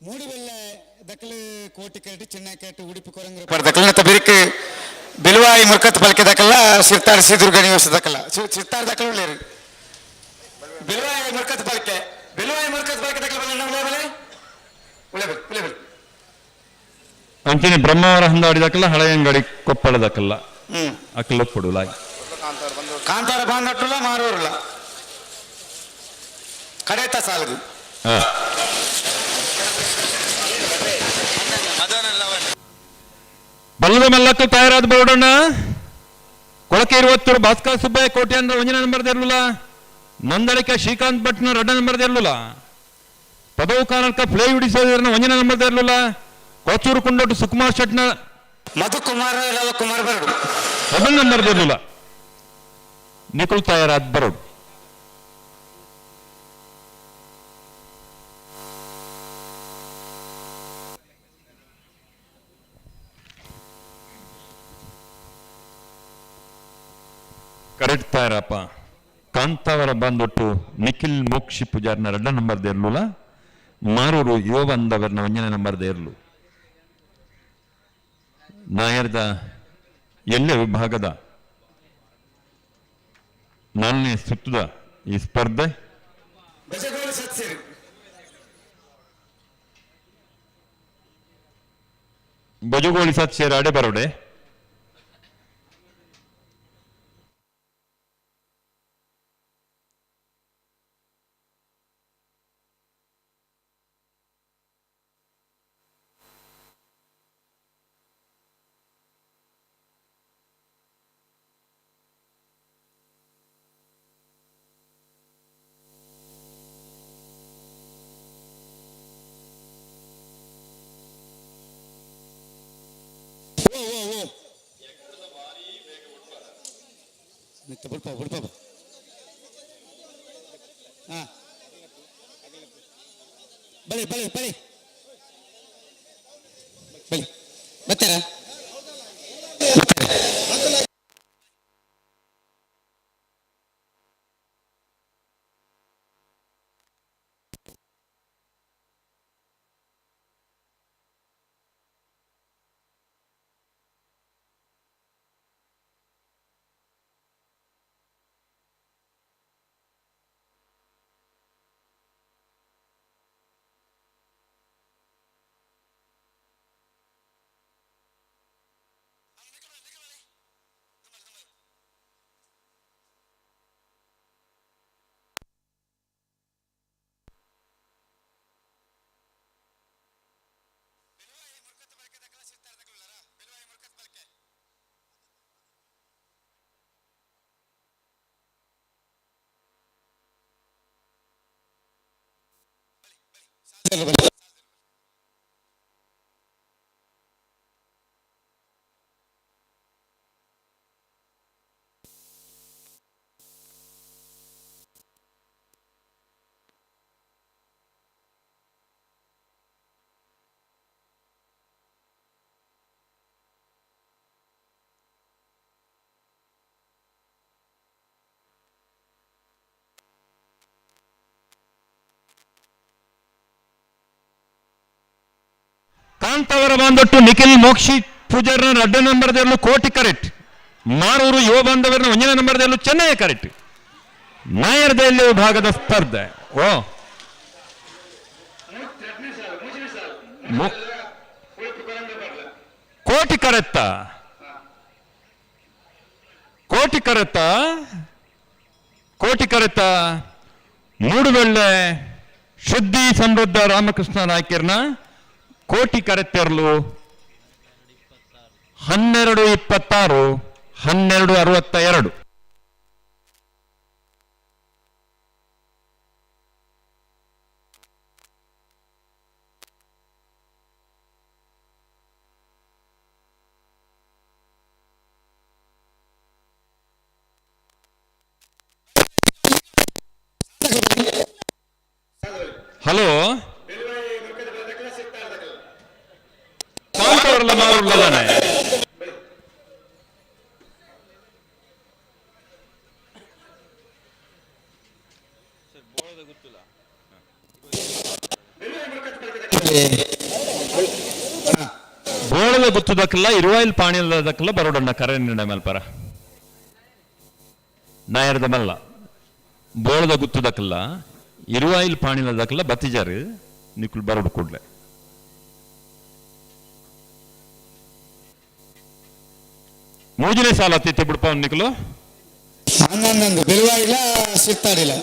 ಮೂಡಿಬೆಲ್ಲೆ ದಕ್ಕಲು ಕೋಟಿ ಕರೆಟ್ ಚೆನ್ನೈ ಕರೆಟ್ ಉಡುಪಿ ಕೊರಂಗರು ಪಡ್ದಕ್ಕಲ್ಲ ಮತ್ತು ಬಿರುಕು ಬಿಲುವಾಯಿ ಮುರ್ಕತ್ ಪಲ್ಕೆ ದಕ್ಕಲ್ಲ ಸಿರ್ತಾರ್ ಸಿದುರ್ಗ ನಿವಾಸ ದಕ್ಕಲ್ಲ ಸಿರ್ತಾರ್ ದಕ್ಕಲು ಉಳ್ಳೇರು ಬಿಲುವಾಯಿ ಮುರ್ಕತ್ ಪಲ್ಕೆ ಬಿಲುವಾಯಿ ಮುರ್ಕತ್ ಪಲ್ಕೆ ದಕ್ಕಲ ಬಲೆ ಉಳ್ಳೆ ಬಲೆ ಉಳ್ಳೆ ಬಲೆ ಉಳ್ಳೆ ಬಲೆ ಅಂಚನೆ ಬ್ರಹ್ಮಾವರ ಹಂದಾಡಿದಕ್ಕಲ್ಲ ಹಳೆಯಂಗಡಿ ಕೊಪ್ಪಳದಕ್ಕಲ್ಲ ಅಕ್ಕಲ ಕೊಡುಲಾಗಿ ಕಾಂತಾರ ಬಾಂಧಟ್ಟುಲ್ಲ ಮಾರೋರುಲ್ಲ ಕಡೆತ ಸಾಲದು. ಬಲ್ಲದ ಮಲ್ಲಕ್ಕ ತಯಾರಾದ ಬೋರ್ಡಣ್ಣ ಕೊಳಕೆ ಇರುವತ್ತೂರು ಭಾಸ್ಕರ್ ಸುಬ್ಬಯ್ಯ ಕೋಟೆ ಅಂದ್ರೆ ಒಂದನೇ ನಂಬರ್ ಇರಲಿಲ್ಲ. ನಂದಳಿಕ ಶ್ರೀಕಾಂತ್ ಭಟ್ನ ಎರಡನೇ ನಂಬರ್ ಇರಲಿಲ್ಲ. ಪದವು ಕಾರಣಕ್ಕ ಪ್ಲೇ ಹಿಡಿಸೋದ್ರನ್ನ ಒಂದನೇ ನಂಬರ್ ಇರಲಿಲ್ಲ. ಕೊಳಚೂರು ಕುಂಡೋಟು ಸುಕುಮಾರ್ ಶೆಟ್ನ ಮಧುಕುಮಾರ್ ರವಕುಮಾರ್ ಬರಡು ಎರಡನೇ ನಂಬರ್ ಇರಲಿಲ್ಲ. ನಿಖುಲ್ ತಯಾರಾದ ಬರೋಡು. ಕರೆಕ್ಟ್ ತಯಾರಪ್ಪ. ಕಾಂತಾವರ ಬಂದೊಟ್ಟು ನಿಖಿಲ್ ಮೋಕ್ಷಿ ಪೂಜಾರ್ನ ಎರಡನೇ ನಂಬರ್ ಇರಲಿಲ್ಲ. ಮಾರೂರು ಯುವ ಬಂದವರ್ನ ಒಂದನೇ ನಂಬರ್ ಇರಲು. ನಾಯರ್ದ ಎಲ್ಲೆ ವಿಭಾಗದ ನಾಲ್ಕನೇ ಸುತ್ತದ ಈ ಸ್ಪರ್ಧೆ. ಬಜಗೋಳಿ ಸತ್ಸೇರಿ ಅಡೆ ಬರೋಡೆ. ಮಿತ್ತ ಬುಡ್ಪ ಬುಡ್ಪ ಹಾ ಬಳಿ ಬಳಿ ಬಳಿ ಬಳಿ ಬರ್ತಾರಾ? ಕಾಂತಾವರ ಬಾಂಧೊಟ್ಟು ನಿಖಿಲ್ ಮೋಕ್ಷಿ ಪೂಜಾರ್ನ ಎರಡನೇ ನಂಬರ್ದಲ್ಲೂ ಕೋಟಿ ಕರೆಕ್ಟ್. ಮಾರೂರು ಯುವ ಬಾಂಧವರನ್ನ ಒಂದನೇ ನಂಬರ್ದಲ್ಲೂ ಚೆನ್ನೈ ಕರೆಕ್ಟ್. ನಾಯರ್ದಲ್ಲಿ ವಿಭಾಗದ ಸ್ಪರ್ಧೆ. ಓ ಕೋಟಿ ಕರೆತ್ತ, ಕೋಟಿ ಕರೆತ್ತ, ಕೋಟಿ ಕರೆತ್ತ. ಮೂಡುವೆಳ್ಳೆ ಶುದ್ಧಿ ಸಮೃದ್ಧ ರಾಮಕೃಷ್ಣ ನಾಯ್ಕರ್ನ ಕೋಟಿ ಕರೆತ್ತೆರಲು 12:26, 12:62. ಹಲೋ ಕಾಂತವರಲ್ಲ ಮಾರುಳ್ಳದಾನೆ. ಬೋಳದ ಗುತ್ತದಕ್ಕಲ್ಲ ಇರುವಾಯಿಲ್ ಪಾಣಿಯದಕ್ಕಲ್ಲ ಬರೋಡಣ್ಣ ಕರೆ ನಿರ್ಣಯ ಮಲ್ಪರ ನಾಯರ್ದ ಮಲ್ಲ ಬೋಳದ ಗುತ್ತದಕ್ಕಲ್ಲ ಇರುವಾಯಿಲ್ ಪಾಣಿಲದಕ್ಕಲ್ಲ ಬತ್ತಿಜಾರು ನಿಕ್ಕುಲ್ ಬರೋಡು ಕೂಡ್ಲೆ. ಮೂಜನೇ ಸಾಲ ತಿತ್ತೆ ಬಿಡ್ಪ ನಿಕ್ಕಲು ಹನ್ನೊಂದೊಂದು ಬೆಳುವಾಯಿಲ್ಲ ಸಿಗ್ತಾರಿಲ್ಲ.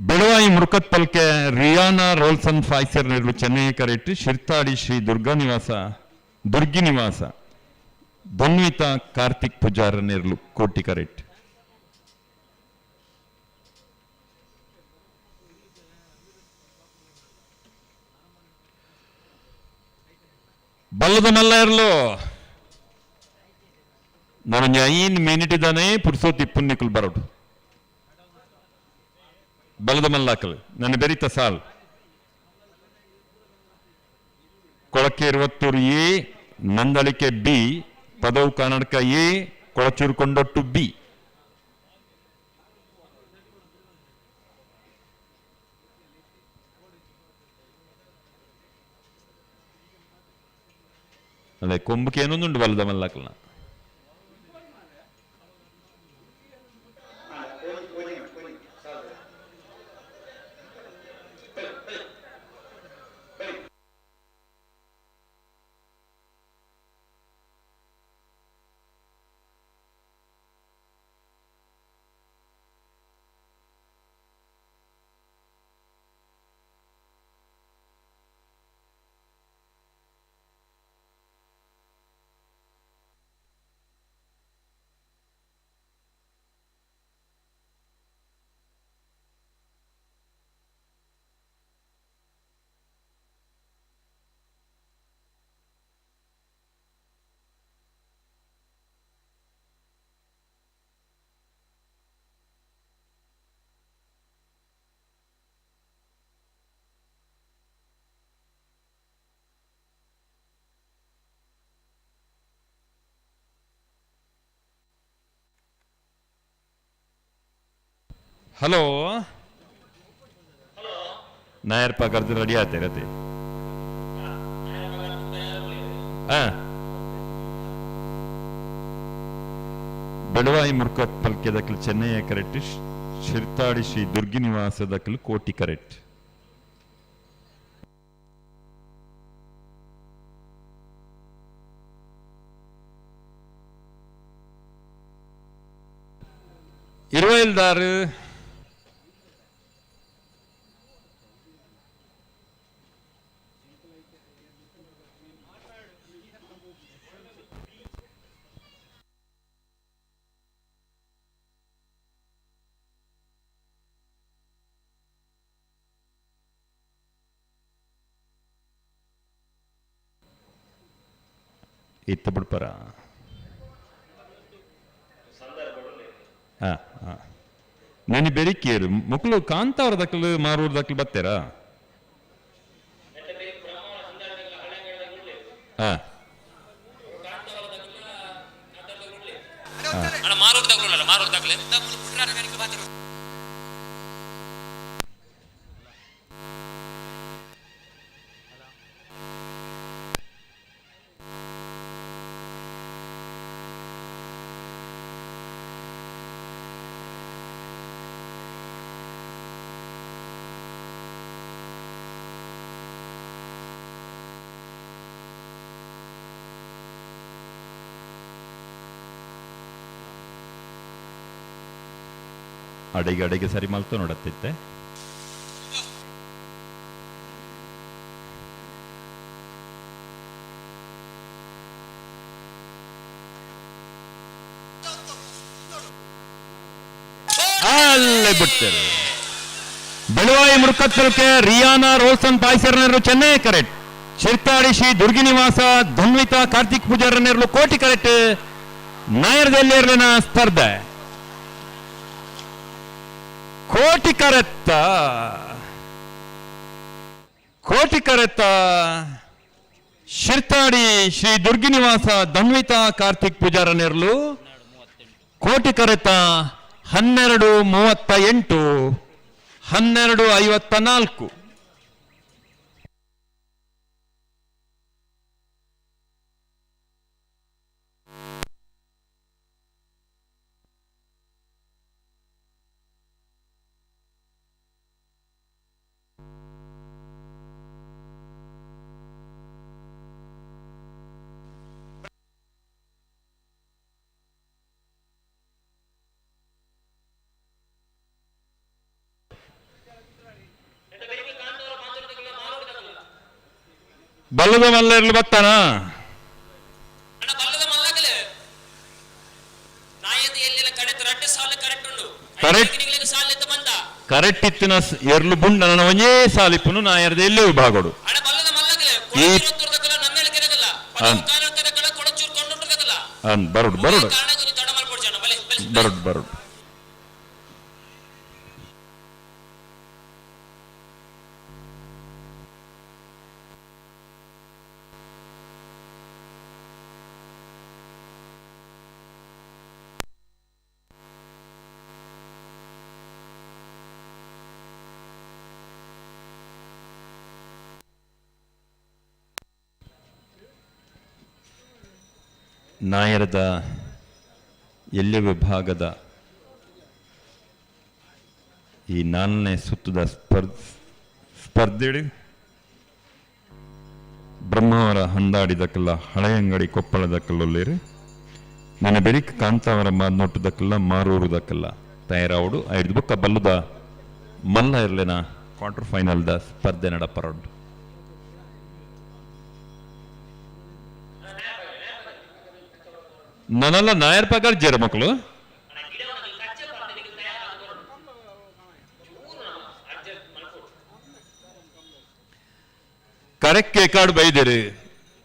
ಬೆಳವಾಯಿ ಮುರುಕತ್ ಪಲ್ಕೆ ರಿಯಾನಾ ರೋಲ್ಸನ್ ಫಾಯ್ಸರ್ ನೆರಳು ಚೆನ್ನೈ ಕರೆಟ್ಟು ಶಿರ್ತಾಡಿ ಶ್ರೀ ದುರ್ಗಾ ನಿವಾಸ ದುರ್ಗಿ ನಿವಾಸ ಧನ್ವಿತಾ ಕಾರ್ತಿಕ್ ಪೂಜಾರ ನೆರಳು ಕೋಟಿ ಕರೆಟ್. ಬಲ್ಲದ ಮಲ್ಲ ಇರಲು ನಾನು 5 ಮಿನಿಟ್ ಇದ್ದಾನೆ ಪುರ್ಸೋತಿ ಪುಣ್ಯಕುಲ್ ಬರೋಡು ಬಲದ ಮಲ್ಲಾಕಲ್ ನನ್ನ ಬೆರಿತ ಸಾಲ್ Kolake Iruvathur A Nandalike B Padavu Karnataka A Kolachur Kondottu B. ಅದೇ ಕೊಂಬುಕ್ಕೆ ಏನೊಂದುಂಡು ಬಲದ ಮಲ್ಲಾಕಲ್ನ. ಹಲೋ ನಾಯರ್ಪ ಕರೆದು ರೆಡಿ ಆಯ್ತು ಬೆಳವಾಯಿ ಮುರ್ಕತ್ ಪಲ್ಕೆ ದಕ್ಕಲು ಚೆನ್ನೈಯ ಕರೆಕ್ಟ್ ಶಿರ್ತಾಡಿ ಶ್ರೀ ದುರ್ಗಿ ನಿವಾಸ ದಕ್ಕಲು ಕೋಟಿ ಕರೆಕ್ಟ್. ಇರುವೈಲ್ದಾರು ಇತ್ತ ಬಿಡ್ಪಾರ. ನಾನು ಬೆರಿಕೇರು ಮಕ್ಕಳು ಕಾಂತಾವ್ರ ದಕ್ಕಲು ಮಾರೂರ್ ದಕ್ಕಲು ಬತ್ತೀರಾ? ಅಡಿಗೆ ಅಡಿಗೆ ಸರಿ ಮಲ್ತು ನೋಡತ್ತಿತ್ತೆ. ಅಲ್ಲೇ ಬಿಡ್ತಾರೆ. Belvai ಮುರುಕತ್ತಲ್ಕೆ Rihanna ರೋಲ್ಸನ್ ಪಾಯ್ಸರ್ನರು Chennai correct. ಶಿರ್ತಾಡಿ ಶ್ರೀ ದುರ್ಗಿ ನಿವಾಸ ಧನ್ವಿತಾ ಕಾರ್ತಿಕ್ ಪೂಜಾರನೇರ್ಲು ಕೋಟಿ ಕರೆಕ್ಟ್. ನಾಯರ್ದಲ್ಲಿರ್ಲಿನ ಸ್ಪರ್ಧೆ ಕೋಟಿ ಕರೆತ್ತ ಕೋಟಿ ಕರೆತ್ತ ಶಿರ್ತಾಡಿ ಶ್ರೀ ದುರ್ಗಿ ನಿವಾಸ ಧನ್ವಿತಾ ಕಾರ್ತಿಕ್ ಪೂಜಾರನೇರ್ಲು ಕೋಟಿ ಕರೆತ 12:38 12:54. ಬಲ್ಲದ ಮಲ್ಲೆರ್ಲು ಬತ್ತಾನ ಕರೆಕ್ಟ್ ಕರೆಕ್ಟ್ ಇತ್ತಿನ ಎರ್ಲು ಬುಂಡ ನನ್ನ ಒಂಜೇ ಸಾಲಿಪ್ಪುನು ನಾ ಎರ್ದ ಎಲ್ಲೇ ವಿಭಾಗಡು ಈ ಬರೋಡು ಬರೋಡು ಬರೋಡು ಬರೋಡು. ನಾಯರದ ಎಲ್ಲೆ ವಿಭಾಗದ ಈ ನಾಲ್ಕನೇ ಸುತ್ತದ ಸ್ಪರ್ಧೆಡು ಬ್ರಹ್ಮಾವರ ಹಂದಾಡಿದಕ್ಕೆಲ್ಲ ಹಳೆಯಂಗಡಿ ಕೊಪ್ಪಳದಕ್ಕಲ್ಲೊಲ್ಲೇರು ನನ್ನ ಬೆರಿಕ್ ಕಾಂತಾವರ ಮಾರ್ನೋಟದಕ್ಕೆಲ್ಲ ಮಾರೂರುದಕ್ಕೆಲ್ಲ ತಯಾರಾವಡು ಐದು ಬೊಕ್ಕ ಬಲ್ಲುದ ಮಲ್ಲ ಇರ್ಲೇನ ಕ್ವಾರ್ಟರ್ ಫೈನಲ್ದ ಸ್ಪರ್ಧೆ ನಡಪರೊಂಡು. ನನಲ್ಲ ನಾಯರ್ ಪಗಾರ್ ಜೇರ ಮಕ್ಕಳು ಕರೆಕ್ಕೆ ಕಾಡು ಬೈದಿರಿ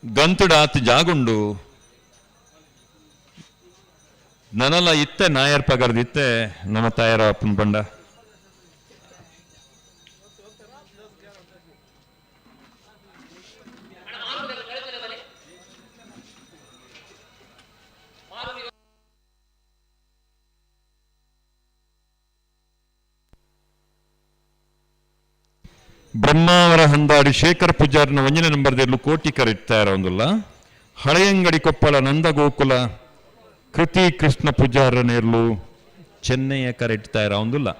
ಗಂತುಡ ಆತು ಜಾಗುಂಡು ನನಲ್ಲ ಇತ್ತೆ ನಾಯರ್ ಪಗಾರ್ದ ಇತ್ತೆ ನಮ್ಮ ತಾಯರ ಅಪ್ಪನ ಬಂಡ. ಬ್ರಹ್ಮಾವರ ಹಂದಾಡಿ ಶೇಖರ್ ಪೂಜಾರನ ಒಂಜನೇ ನಂಬರ್ದಲ್ಲಿ ಕೋಟಿ ಕರಿತಾರೆ ಒಂದುಲ್ಲ ಹಳೆಯಂಗಡಿ ಕೊಪ್ಪಳ ನಂದಗೋಕುಲ ಕೃತಿ ಕೃಷ್ಣ ಪೂಜಾರನೇರ್ಲು ಚೆನ್ನೈಯ ಕರೆಟ್ತಾ ಇರೋ ಒಂದುಲ್ಲ.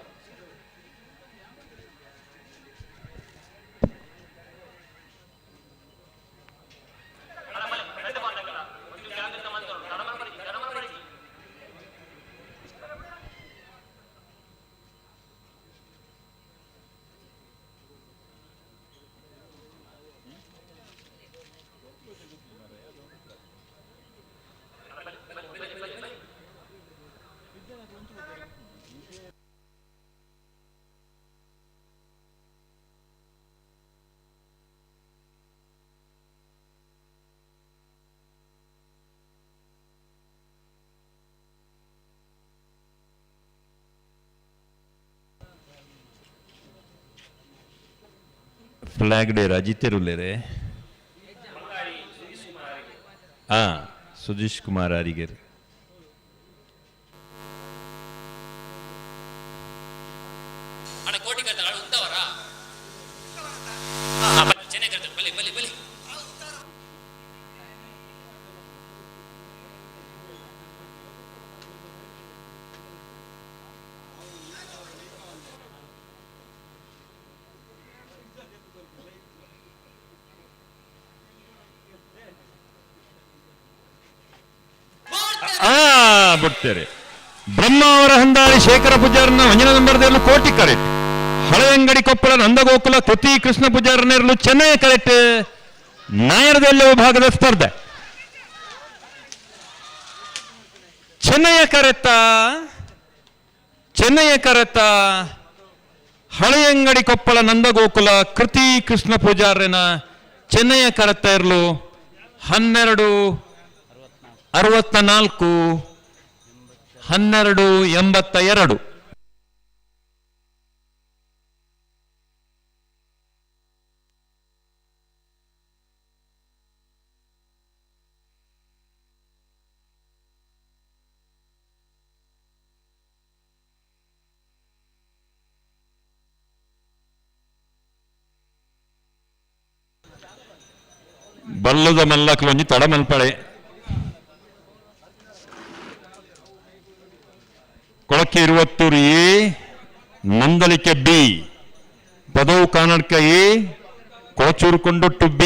ಫ್ಲಾಗ್ ಡೇ ರಜಿತೆರುಲ್ಲೇರೆ ಆ ಸುಜೀಶ್ ಕುಮಾರ್ ಅರಿಗೆರ್. ಬಿಡ್ತೇವೆ. ಬ್ರಹ್ಮಾವರ ಹಂದಾರಿ ಶೇಖರ ಪೂಜಾರನ ಒಂಜನ ನಂಬರ್ದಲ್ಲಿ ಕೋಟಿ ಕರೆಕ್ಟ್, ಹಳೆಯಂಗಡಿ ಕೊಪ್ಪಳ ನಂದಗೋಕುಲ ಕೃತಿ ಕೃಷ್ಣ ಪೂಜಾರನೇರಲು ಚೆನ್ನೈ ಕರೆಕ್ಟ್. ನಾಯರದಲ್ಲಿ ವಿಭಾಗದ ಸ್ಪರ್ಧೆ ಚೆನ್ನೈಯ ಕರೆತ್ತ ಚೆನ್ನೈಯ ಕರೆತ್ತ ಹಳೆಯಂಗಡಿ ಕೊಪ್ಪಳ ನಂದಗೋಕುಲ ಕೃತಿ ಕೃಷ್ಣ ಪೂಜಾರನ ಚೆನ್ನೈಯ ಕರೆತ್ತ ಇರಲು 12:64 12:82. ಬಲ್ಲದ ಮಲ್ಲಕ್ಲೊಂಜಿ ತಡಮಲ್ಪಳೆ Kolake Iruvattur A, Nandalike B, Padavu Kanadka A, Kolachur Kondottu B.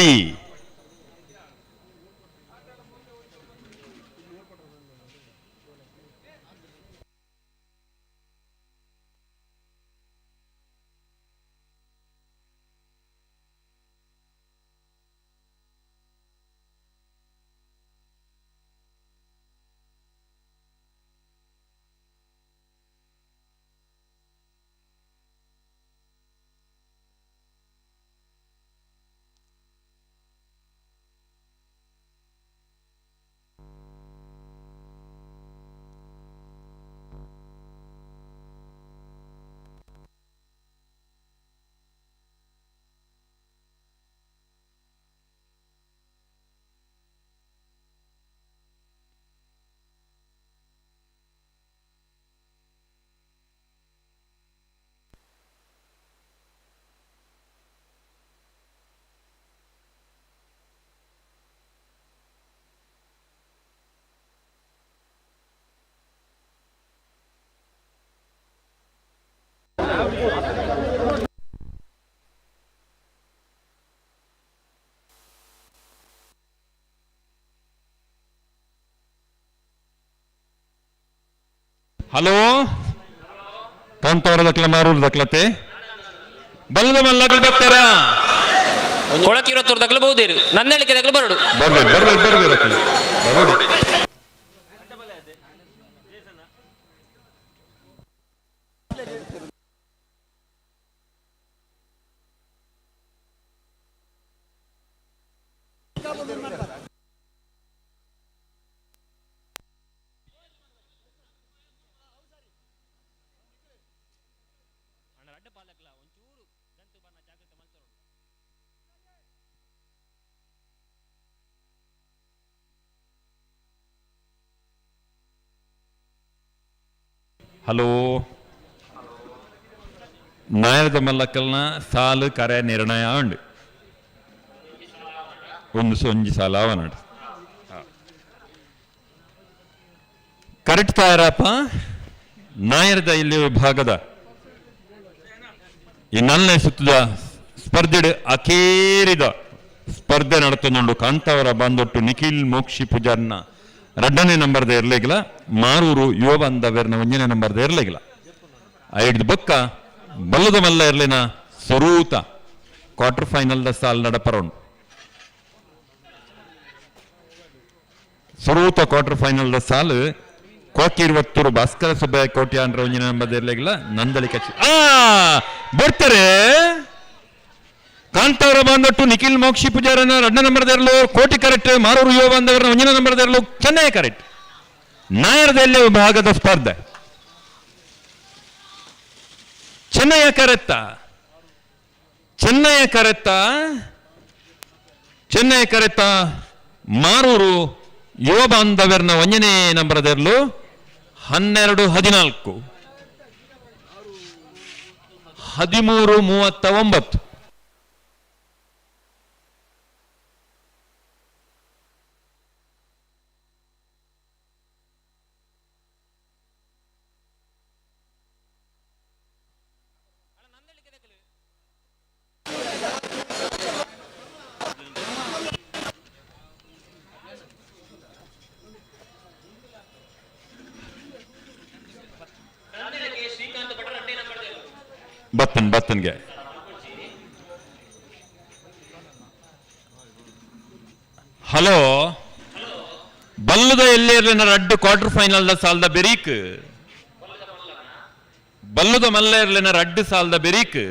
Hello Kantavara ದಕ್ಲ ಮಾರೂರು ದಕ್ಲತೆ ಬಲ್ಲದ ಮಲ್ಲಗಳು ಬರ್ತಾರ ಕೊಳಕಿರೋ ದಕ್ಲು ಬಹುದೇರು ನಂದಳಿಕೆ ದಕ್ಲು ಬರಡು ಬರ್ಬೇಕು ಬರ್ಬೇಕು ಬರ್ಬೇಕು ಬರೋಡಿ. ಹಲೋ ನಾಯರದ ಮಲ್ಲಕ್ಕಲ್ನ ಸಾಲು ಕರೆ ನಿರ್ಣಯ ಉಂಡು ಒಂದು ಸೊಂಜಿ ಸಾಲ ಅವನಾಡು ಕರೆಕ್ಟ್ ತಾಯರಪ್ಪ. ನಾಯರದ ಇಲ್ಲಿ ವಿಭಾಗದ ಈ ನಲ್ನೇ ಸುತ್ತದ ಸ್ಪರ್ಧೆಡು ಅಕೇರಿದ ಸ್ಪರ್ಧೆ ನಡತೊಂದುಂಡು. ಕಾಂತಾವರ ಬಂದೊಟ್ಟು ನಿಖಿಲ್ ಮೋಕ್ಷಿ ಪೂಜಾರ್ನ ರಡ್ಡನೇ ನಂಬರ್ದ ಇರ್ಲಿಗಿಲ್ಲ, ಮಾರೂರು ಯುವ ಬಂದವೆರ್ನ ಒಂಜನೇ ನಂಬರ್ದ ಇರ್ಲಿಗಿಲ್ಲ. ಐಡ್ದು ಬೊಕ್ಕ ಬಲ್ಲದ ಮಲ್ಲ ಇರ್ಲಿನ ಸ್ವರೂತ ಕ್ವಾರ್ಟರ್ ಫೈನಲ್ the ಸಾಲ್ ನಡಪರೋಣ್. ಸ್ವರೂತ ಕ್ವಾರ್ಟರ್ ಫೈನಲ್ the ಸಾಲು ಕೋಕಿರುವತ್ತೂರು ಭಾಸ್ಕರ ಸುಬ್ಬಯ್ಯ ಕೋಟ್ಯಾನ್ರ ಒಂಜನೇ ನಂಬರ್ದ ಇರ್ಲಿಗಿಲ್ಲ, ನಂದಳಿ ಕಚ್ಚಿ ಆ ಬರ್ತಾರೆ. ಕಾಂತಾವರ ಬಂದೊಟ್ಟು ನಿಖಿಲ್ ಮೋಕ್ಷಿ ಪೂಜಾರನ ಎರಡನೇ ನಂಬರ್ದ ಇರಲು ಕೋಟಿ ಕರೆಕ್ಟ್, ಮಾರೂರು ಯುವ ಬಾಂಧವರನ್ನ ಒಂದನೇ ನಂಬರ್ದ ಇರಲು ಚೆನ್ನೈ ಕರೆಕ್ಟ್. ನಾಯರದಲ್ಲಿ ವಿಭಾಗದ ಸ್ಪರ್ಧೆ ಚೆನ್ನೈಯ ಕರೆತ್ತ, ಚೆನ್ನೈಯ ಕರೆತ್ತ, ಚೆನ್ನೈ ಕರೆತ್ತ ಮಾರೂರು ಯುವ ಬಾಂಧವ್ಯರ್ನ ಒಂದನೇ ನಂಬರದಿರಲು 12 14 13 39. ಬತ್ತನ್ ಬತ್ತನ್ಗೆ ಹಲೋ ಬಲ್ಲದ ಎಲ್ಲಿ ರಡ್ಡು ಕ್ವಾರ್ಟರ್ ಫೈನಲ್ the ಸಾಲ್ದ ಬೆರೀಕ್, ಬಲ್ಲದ ಮಲ್ಲ ಇರ್ಲಿನ ರಡ್ಡು ಸಾಲ್ದ ಬೆರೀಕ್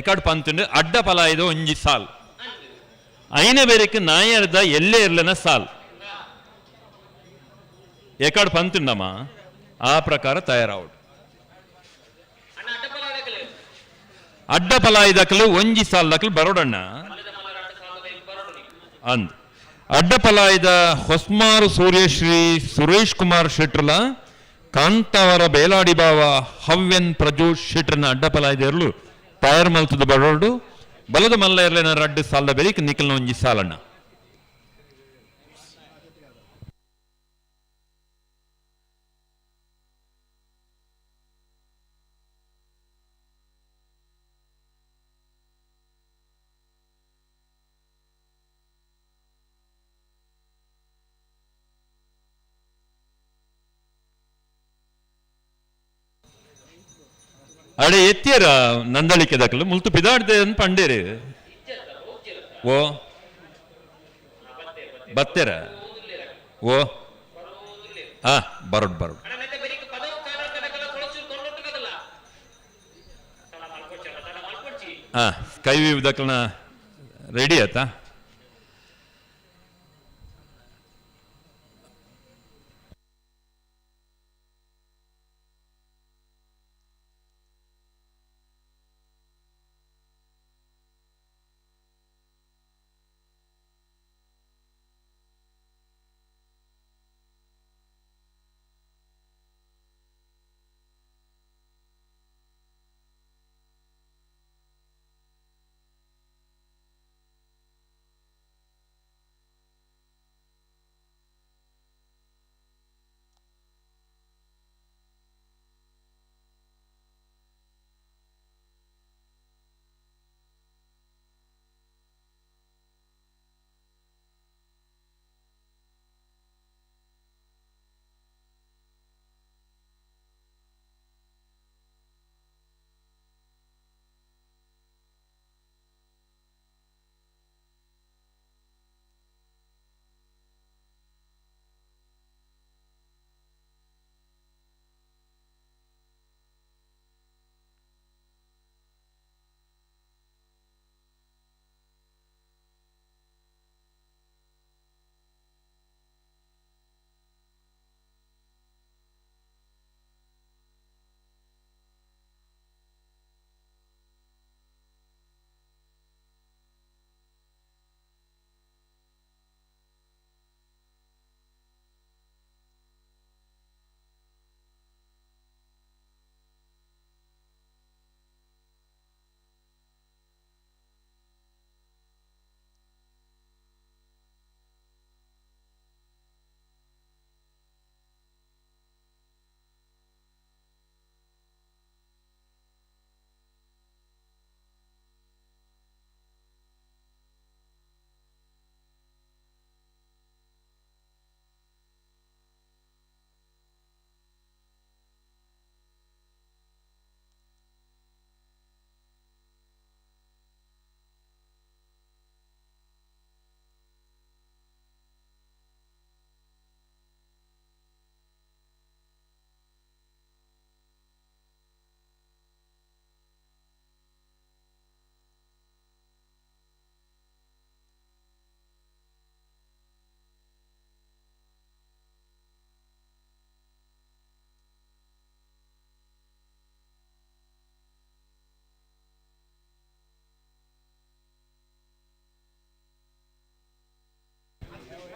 ಎಕಡ್ ಪಂತುಂಡು ಅಡ್ಡ ಫಲ ಇದು ಒಂಜಿ ಸಾಲ್ ಐನ ಬೆರೀಕ್ ನಾಯರ್ದ ಎಲ್ಲೇ ಇರ್ಲಿನ ಸಾಲ್ ಎಕಡ್ ಪಂತುಂಡಮ್ಮ ಆ ಪ್ರಕಾರ ತಯಾರಾವಡು. ಅಡ್ಡ ಫಲ ಇದಕ್ಕಲು ಒಂಜಿ ಸಾಲ್ ದಕ್ಕಲು ಬರೋಡಣ್ಣ ಅಂದ್ ಅಡ್ಡ ಫಲಾಯದ ಹೊಸ್ಮಾರು ಸೂರ್ಯಶ್ರೀ ಸುರೇಶ್ ಕುಮಾರ್ ಶೆಟ್ರಲ ಕಾಂತಾವರ ಬೇಲಾಡಿ ಬಾವ ಹವ್ಯನ್ ಪ್ರಜೋಶ್ ಶೆಟ್ರನ ಅಡ್ಡ ಫಲಾಯದ ಇರಲು ತಯಾರು ಮಲ್ತದ ಬರೋಡು. ಬಲದ ಮಲ್ಲ ಇರಲಿನ ರಡ್ಡು ಸಾಲದ ಬೆರಿಕ್ ನಿಖಲ್ನ ಒಂಜಿ ಸಾಲಣ್ಣ. ಅಡೆ ಎತ್ತಿಯರ ನಂದಳಿಕೆ ದಾಖಲು ಮುಲ್ತು ಪಿದಾಡ್ದೆ ಅಂತ ಪಂಡೇರಿ ಓ ಬತ್ತೇರ ಓ ಆ ಬರೋಡ್ ಬರೋಡ್. ಹಾ ಸ್ಕೈ ವ್ಯೂ ದಾಖಲನ ರೆಡಿ ಆಯ್ತಾ?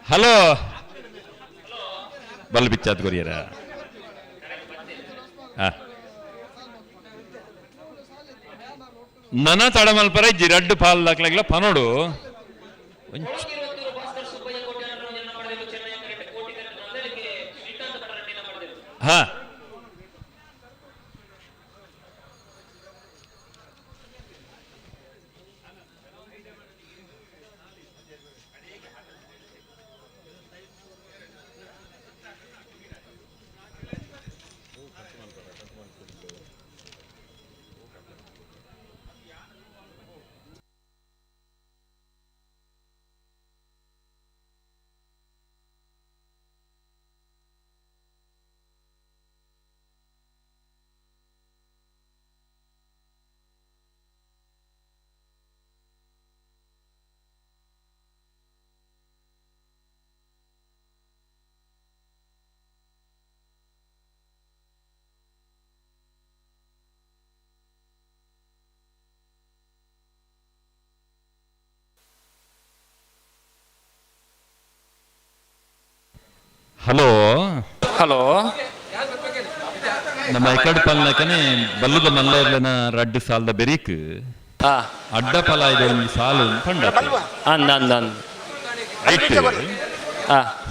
ಹಲೋ ಬಲ್ ಬಿಚ್ಚಾದ್ ಕೊರಿಯರ ನನ ತಡಮಲ್ಪರ ಜಿರಡ್ಡು ಪಾಲ್ ದಾಖಲಾಗಿಲ್ಲ ಪನೋಡು. ಹಾ ಹಲೋ ಹಲೋ ನಮ್ಮ ಎಕಡ್ ಪಲ್ನಕನೆ ಬಲ್ಲದ ಮಲ್ಲರ್ಲನ ರಡ್ಡು ಸಾಲದ ಬೆರೀಕ್ ಅಡ್ಡ ಫಲ ಇದೆ ಒಂದು ಸಾಲು ಪಂಡ ಅಂದ ಅಂದ ಅಂದ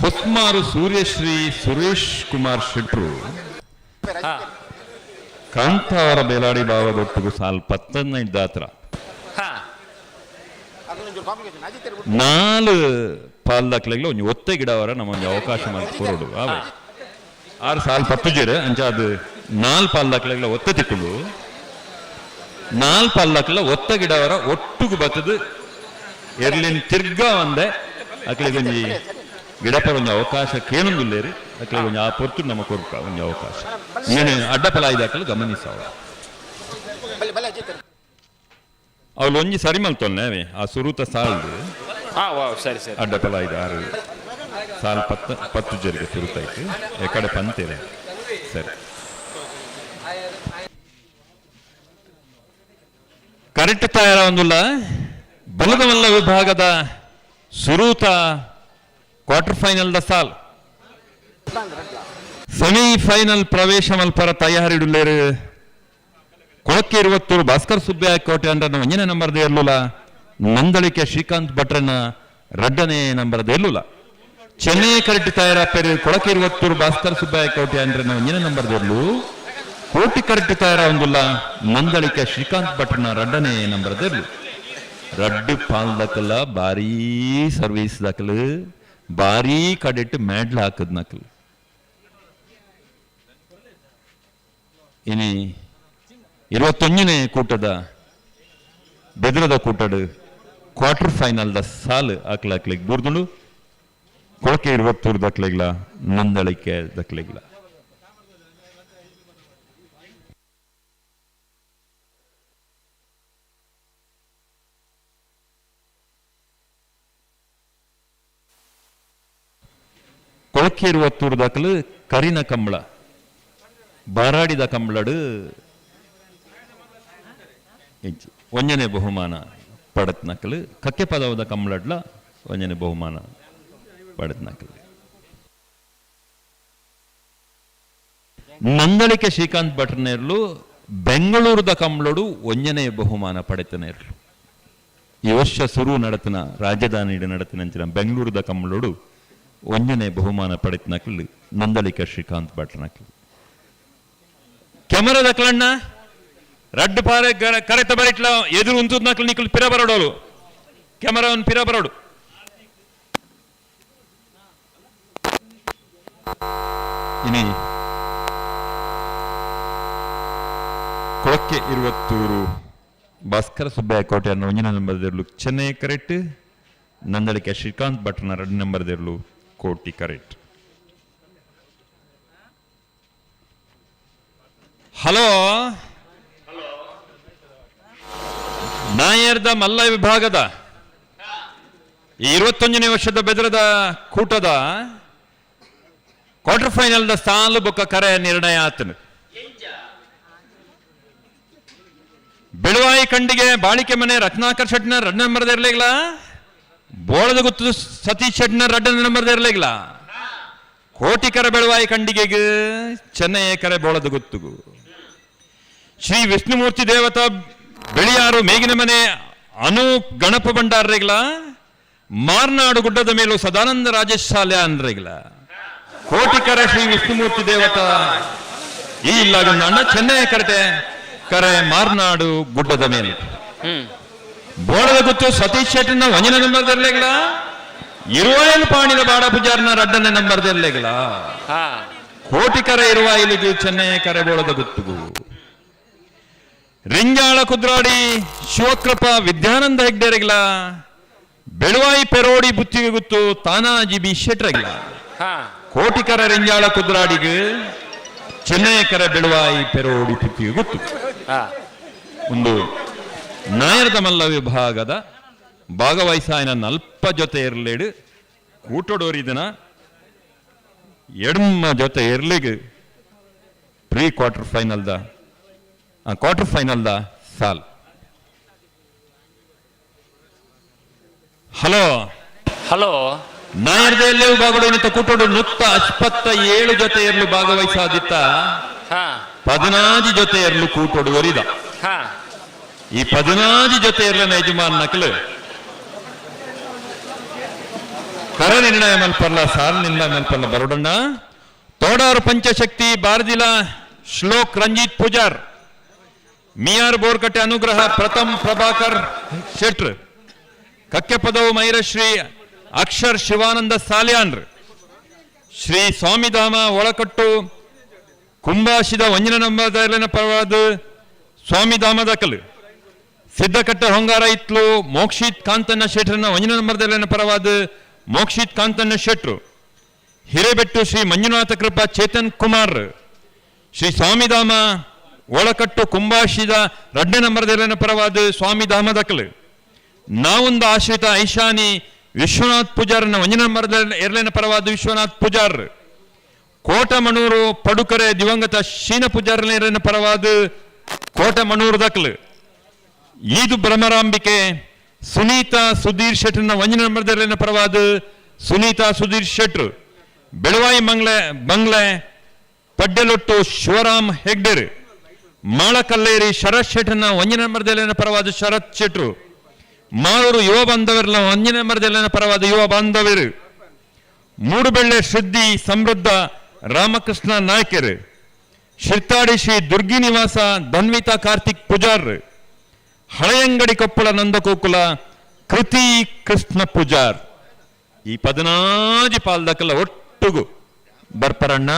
ಹೊಸ್ಮಾರು ಸೂರ್ಯಶ್ರೀ ಸುರೇಶ್ ಕುಮಾರ್ ಶೆಟ್ರು ಕಾಂತಾವರ ಬೇಲಾಡಿ ಬಾವದೊಟ್ಟಿಗೂ ಸಾಲು ಪತ್ತನ್ನ ಇದ್ದಾತ್ರ ನಾಲ್ ಪಾಲ್ದಾಕ್ಲೆಗ್ಲ ಒಂಜಿ ಒತ್ತೆ ಗಿಡವರ ನಮ್ಮ ಒಂಜಿ ಅವಕಾಶ ಮಾಡಿ ಕೊರಡು ಆವೆ ಆರು ಸಾಲ್ ಪತ್ತು ಜೀರು ಅಂಚ ಅದು ನಾಲ್ ಪಾಲ್ದಾಕ್ಲೆಗ್ಲ ಒತ್ತೆ ತಿಕ್ಕುಂಡು ನಾಲ್ ಪಾಲ್ದಾಕ್ಲ ಒತ್ತ ಗಿಡವರ ಒಟ್ಟುಗು ಬತ್ತದು ಎರ್ಲಿನ್ ತಿರ್ಗ ಒಂದೆ ಅಕ್ಲೆಗ್ ಒಂಜಿ ಗಿಡಪರ ಒಂಜಿ ಅವಕಾಶ ಕೇನೊಂದುಲ್ಲೇರು ಅಕ್ಲೆಗ್ ಒಂಜಿ ಆ ಪೊರ್ತು ನಮ್ಮ ಕೊರ್ಪ ಒಂಜಿ ಅವಕಾಶ ನೀನು ಅಡ್ಡ ಫಲ ಇದಾಕಲು ಗಮನಿಸವ ಅವಳು ಒಂಜಿ ಸರಿ ಮಲ್ತೊಲ್ಲೆ ಅವೇ ಆ ಸುರೂತ ಸಾಲ್ದು ಸರಿ ಸರಿ ಅಡ್ಡ ಫಲ ಇದು ಆರು ಸಾಲ್ ಪತ್ತು ಪತ್ತು ಜರಿಗೆ ಸುರುತಾಯ್ತು ಎಕಡೆ ಪಂತೇರೆ ಸರಿ ಕರೆಕ್ಟ್ ತಯಾರ ಒಂದುಲ್ಲ ಬಲದಮಲ್ಲ ವಿಭಾಗದ ಸುರೂತ ಕ್ವಾರ್ಟರ್ ಫೈನಲ್ the ಸಾಲ್ ಸೆಮಿಫೈನಲ್ ಪ್ರವೇಶ ಮಲ್ಪರ ತಯಾರಿಡುಲ್ಲೇರು ಕೊಳಕ್ಕೆ ಇರುವತ್ತೂರು ಭಾಸ್ಕರ್ ಸುಬ್ಬಯ್ಯ ಕೋಟೆ ಅಂದ್ರೆ ಒಂದನೇ ನಂಬರ್ದ ಇರ್ಲಿಲ್ಲ ನಂದಳಿಕೆ ಶ್ರೀಕಾಂತ್ ಭಟ್ರನ ರಡ್ಡನೇ ನಂಬರ್ದ ಇರ್ಲಿಲ್ಲ ಚೆನ್ನೈ ಕರೆಕ್ಟ್ ತಯಾರಾಪೇರು ಕೊಳಕೆ ಇರುವತ್ತೂರು ಭಾಸ್ಕರ್ ಸುಬ್ಬಯ್ಯ ಕೋಟೆ ಅಂದ್ರೆ ಒಂದನೇ ನಂಬರ್ದ ಇರ್ಲು ಕೋಟಿ ಕರೆಕ್ಟ್ ತಯಾರ ಒಂದುಲ್ಲ ನಂದಳಿಕೆ ಶ್ರೀಕಾಂತ್ ಭಟ್ರನ ರಡ್ಡನೇ ನಂಬರ್ದ ಇರ್ಲು ರಡ್ಡು ಪಾಲ್ ದಾಕಲ್ಲ ಭಾರೀ ಸರ್ವಿಸ್ ದಾಖಲು ಭಾರೀ ಕಡೆಟ್ಟು ಮ್ಯಾಡ್ಲ ಹಾಕದ್ ನಕಲು ಇನಿ 21ನೇ ಕೂಟದ ಬೆದ್ರದ ಕೂಟಡು ಕ್ವಾರ್ಟರ್ ಫೈನಲ್ the ಸಾಲು ಹಾಕ್ಲಾಕ್ಲಿಗೆ ಬೂರ್ದುಂಡು ಕೊಳಕೆ ಇರುವತ್ತೂರು ದಕ್ಲೆಗ್ಲ ನಂದಳಿಕೆ ದಕ್ಲೆಗ್ಲ ಕೊಳಕೆ ಇರುವತ್ತೂರು ದಾಖಲು ಕರಿನ ಕಂಬಳ ಬಾರಾಡಿದ ಕಂಬಳಡು ಒಂಜನೆ ಬಹುಮಾನ ಪಡತ್ನಕಲು ಕಕ್ಕೆ ಪದವದ ಕಂಬಳಡ್ಲ ಒಂಜನೆ ಬಹುಮಾನ ಪಡತ್ನಕಲು ನಂದಳಿಕೆ ಶ್ರೀಕಾಂತ್ ಭಟ್ರನೇರ್ಲು ಬೆಂಗಳೂರದ ಕಂಬಳಡು ಒಂಜನೆ ಬಹುಮಾನ ಪಡೆತನೇರ್ಲು ಈ ವರ್ಷ ಸುರು ನಡತನ ರಾಜಧಾನಿ ನಡತನಂಚಿನ ಬೆಂಗಳೂರದ ಕಂಬಳಡು ಒಂಜನೆ ಬಹುಮಾನ ಪಡೆತನಕಲು ನಂದಳಿಕೆ ಶ್ರೀಕಾಂತ್ ಭಟ್ರನಕಲು ಕೆಮರದ ಕಲಣ್ಣ ರಡ್ಡು ಪಾರೆ ಕರೆತ ಬರಿಟ್ಲ ಎದುರು ಉಂತುದ್ ನಕಲು ನಿಕಲು ಪಿರ ಬರೋಡೋಲು ಕ್ಯಾಮರಾವನ್ನು ಪಿರ ಬರೋಡು ಇನಿ ಕೊಳಕ್ಕೆ ಇರುವತ್ತೂರು ಭಾಸ್ಕರ ಸುಬ್ಬಯ್ಯ ಕೋಟೆಯನ್ನು ಒಂಜನೇ ನಂಬರ್ದಿರಲು ಚೆನ್ನೈ ಕರೆಕ್ಟ್ ನಂದಳಿಕೆ ಶ್ರೀಕಾಂತ್ ಭಟ್ರನ ಎರಡು ನಂಬರ್ದಿರಲು ಕೋಟಿ ಕರೆಕ್ಟ್. ಹಲೋ ನಾಯರ್ದ ಮಲ್ಲ ವಿಭಾಗದ 21ನೇ ವರ್ಷದ ಬೆದರದ ಕೂಟದ ಕ್ವಾರ್ಟರ್ ಫೈನಲ್ the ಸಾಲು ಬೊಕ್ಕ ಕರೆ ನಿರ್ಣಯ ಆತನು. ಬೆಳುವಾಯಿ ಕಂಡಿಗೆ ಬಾಳಿಕೆ ಮನೆ ರತ್ನಾಕರ್ ಶೆಟ್ನ ಎರಡು ನಂಬರ್ದ ಇರ್ಲಿಲ್ಲ, ಬೋಳದ ಗುತ್ತು ಸತೀಶ್ ಶೆಟ್ನ ರಡ್ಡನೇ ನಂಬರ್ ಇರ್ಲಿಲ್ಲ. ಕೋಟಿಕರ ಬೆಳವಾಯಿ ಕಂಡಿಗೆಗೆ ಚೆನ್ನೈ ಕರೆ ಬೋಳದ ಗುತ್ತುಗು. ಶ್ರೀ ವಿಷ್ಣುಮೂರ್ತಿ ದೇವತಾ ಬೆಳಿಯಾರು ಮೇಗಿನ ಮನೆ ಅನೂಪ್ ಗಣಪ ಭಂಡಾರ್ರೆಗ್ಲ. ಮಾರ್ನಾಡು ಗುಡ್ಡದ ಮೇಲೂ ಸದಾನಂದ ರಾಜೇಶ್ ಶಾಲೆ ಅನ್ರೆಗ್ಲ. ಕೋಟಿಕರ ಶ್ರೀ ವಿಷ್ಣುಮೂರ್ತಿ ದೇವತಾ ಈ ಇಲ್ಲ ಚೆನ್ನೈ ಕರಟೆ ಕರೆ ಮಾರ್ನಾಡು ಗುಡ್ಡದ ಮೇಲೆ. ಬೋಳದ ಗುತ್ತು ಸತೀಶ್ ಶೆಟ್ಟಿನ ಒಂಜನ ನಂಬರ್ದರ್ಲೆಗ್ಲ. ಇರುವಾಯಲು ಪಾಣಿದ ಬಾಡ ಪೂಜಾರ್ನ ರಡ್ಡನೆ ನಂಬರ್ದರ್ಲೆಗ್ಲ. ಕೋಟಿಕರ ಇರುವ ಇಲ್ಲಿಗೆ ಚೆನ್ನೈ ಕರೆ ಬೋಳದ ಗುತ್ತುಗು. ರಿಂಜಾಳ ಕುದ್ರಾಡಿ ಶಿವಕೃಪ ವಿದ್ಯಾನಂದ ಹೆಗ್ಡೆರೆಗ್ಲ. ಬೆಳುವಾಯಿ ಪೆರೋಡಿ ಬುತ್ತಿಗೆ ಗುತ್ತು ತಾನಾಜಿ ಬಿ ಶೆಟ್ರೆಗ್ಲ. ಕೋಟಿಕರ ರಿಂಜಾಳ ಕುದ್ರಾಡಿಗೆ ಚೆನ್ನೈ ಕರೆ ಬೆಳುವಾಯಿ ಪೆರೋಡಿ ಬುತ್ತಿಗೆ ಗುತ್ತು. ಒಂದು ನಾಯರದ ಮಲ್ಲ ವಿಭಾಗದ ಭಾಗವಹಿಸಾಯನ ನಲ್ಪ ಜೊತೆ ಇರ್ಲೇಡು ಕೂಟಡೋರಿದನ ಎಡ್ಮ ಜೊತೆ ಇರ್ಲಿಗೆ ಪ್ರೀ ಕ್ವಾರ್ಟರ್ ಫೈನಲ್ದ ಕ್ವಾರ್ಟರ್ ಫೈನಲ್ದ ಸಾಲ್. ಹಲೋ ಹಲೋ ನಾಯರ್ದೆಲ್ಲೇ ಭಾಗಡೋನಿತ ಕೂಟೋಡು 127 ಜೊತೆ ಇರಲು ಭಾಗವಹಿಸಾದಿತ್ತ 14 ಜೊತೆ ಇರಲು ಕೂಟೋಡು ಒರಿದ. ಈ 14 ಜೊತೆ ಇರಲಿನ ಯಜಮಾನ್ ನಕಲು ಕರ ನಿರ್ಣಯ ಮಲ್ಪಲ್ಲ ಸಾಲ್ ನಿರ್ಣಯ ಮಲ್ಪಲ್ಲ ಬರೋಡಣ್ಣ. ತೋಡಾರು ಪಂಚಶಕ್ತಿ ಬಾರದಿಲ ಶ್ಲೋಕ್ ರಂಜಿತ್ ಪೂಜಾರ್ ಮಿಯಾರ್ ಬೋರ್ಕಟ್ಟೆ ಅನುಗ್ರಹ ಪ್ರಥಮ್ ಪ್ರಭಾಕರ್ ಶೆಟ್ರ್ ಕಕ್ಕೆಪದವು ಮೈರಶ್ರೀ ಅಕ್ಷರ್ ಶಿವಾನಂದ ಸಾಲ್ಯಾನ್ರ್ ಶ್ರೀ ಸ್ವಾಮಿಧಾಮ ಒಳಕಟ್ಟು ಕುಂಬಾಶಿದ ಒಂಜಿನ ನಂಬರ್ ಪರವಾದ ಸ್ವಾಮಿಧಾಮ ದಕಲು ಸಿದ್ದಕಟ್ಟ ಹೊಂಗಾರ ಇತ್ಲು ಮೋಕ್ಷಿತ್ ಕಾಂತಣ್ಣ ಶೆಟ್ರನ ಒಂಜಿನ ನಂಬರ್ದಲ್ಲಿನ ಪರವಾದ ಮೋಕ್ಷಿತ್ ಕಾಂತಣ್ಣ ಶೆಟ್ರು ಹಿರೇಬೆಟ್ಟು ಶ್ರೀ ಮಂಜುನಾಥ ಕೃಪಾ ಚೇತನ್ ಕುಮಾರ್ ಶ್ರೀ ಸ್ವಾಮಿಧಾಮ ಒಳಕಟ್ಟು ಕುಂಬಾಶಿದ ರಡ್ಡೆ ನಂಬರ್ದಲ್ಲಿನ ಪರವಾದ ಸ್ವಾಮಿಧಾಮ ದಕಲು ನಾವೊಂದು ಆಶ್ರಿತ ಐಶಾನಿ ವಿಶ್ವನಾಥ್ ಪೂಜಾರನ ಒಂಜಿನ ನಂಬರ್ ಎರಡನೇ ಪರವಾದ ವಿಶ್ವನಾಥ್ ಪೂಜಾರ್ ಕೋಟಮಣೂರು ಪಡುಕರೆ ದಿವಂಗತ ಶೀನ ಪೂಜಾರನ ಪರವಾದ ಕೋಟಮಣೂರು ದಕಲು ಈದು ಭ್ರಮರಾಂಬಿಕೆ ಸುನೀತಾ ಸುಧೀರ್ ಶೆಟ್ರನ ಒಂಜಿನ ನಂಬರ್ದಲ್ಲಿನ ಪರವಾದ ಸುನೀತಾ ಸುಧೀರ್ ಶೆಟ್ರು ಬೆಳವಾಯಿ ಮಂಗ್ಲೆ ಬಂಗ್ಲೆ ಪಡ್ಡೆಲೊಟ್ಟು ಶಿವರಾಮ್ ಹೆಗ್ಡೆರ್ ಮಾಳಕಲ್ಲೇರಿ ಶರತ್ ಶೆಟ್ರನ ಒಂಜಿನ ನಂಬರ್ದಲ್ಲಿನ ಪರವಾದ ಶರತ್ ಶೆಟ್ರು ಮಾಳೂರು ಯುವ ಬಾಂಧವರ ಒಂಜಿನ ನಂಬರ್ದಲ್ಲಿನ ಪರವಾದ ಯುವ ಬಾಂಧವರು ಮೂಡುಬೆಳ್ಳೆ ಶುದ್ಧಿ ಸಮೃದ್ಧ ರಾಮಕೃಷ್ಣ ನಾಯ್ಕರ್ ಶಿರ್ತಾಡಿ ಶ್ರೀ ದುರ್ಗಿ ನಿವಾಸ ಧನ್ವಿತಾ ಕಾರ್ತಿಕ್ ಪೂಜಾರ್ ಹಳೆಯಂಗಡಿ ಕೊಪ್ಪಳ ನಂದಗೋಕುಲ ಕೃತಿ ಕೃಷ್ಣ ಪೂಜಾರ್ ಈ 14 ಪಾಲ್ದಕಲ್ಲ ಒಟ್ಟುಗು ಬರ್ಪರಣ್ಣ.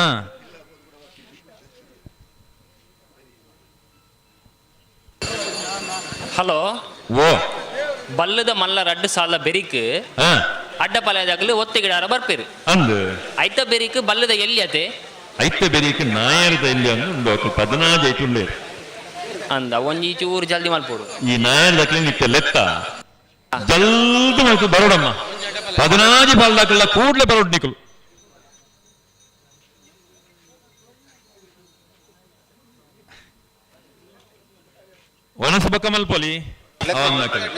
ಹಲೋ ಓ ಬಲ್ಲದ ಮಲ್ಲ ರಡ್ಡು ಸಾಲ ಬೆರಿಕ್ ಅಡ್ಡ ಪಲಯದಾಗಲು ಒತ್ತಿಗಿಡಾರ ಬರ್ಪೇರು ಅಂದು ಐತ ಬೆರಿಕ್ ಬಲ್ಲದ ಎಲ್ಲಿ ಅತೆ ಐತ ಬೆರಿಕ್ ನಾಯರದ ಎಲ್ಲಿ ಅಂದು ಉಂಡು 14 ಐಟುಂಡೆ ಅಂದ ಒಂಜಿ ಚೂರು ಜಲ್ದಿ ಮಲ್ಪೋಡು ಈ ನಾಯರದ ನಿತ್ಯ ಲೆತ್ತ ಜಲ್ದಿ ಮಲ್ತು ಬರೋಡಮ್ಮ 14 ಪಾಲ್ದಾಕಲ್ಲ ಕೂಡ್ಲೆ ಬರೋಡ್ ನಿಕಲು. ಒಣಸಬಕ್ಕ ಮಲ್ಪೊಲಿ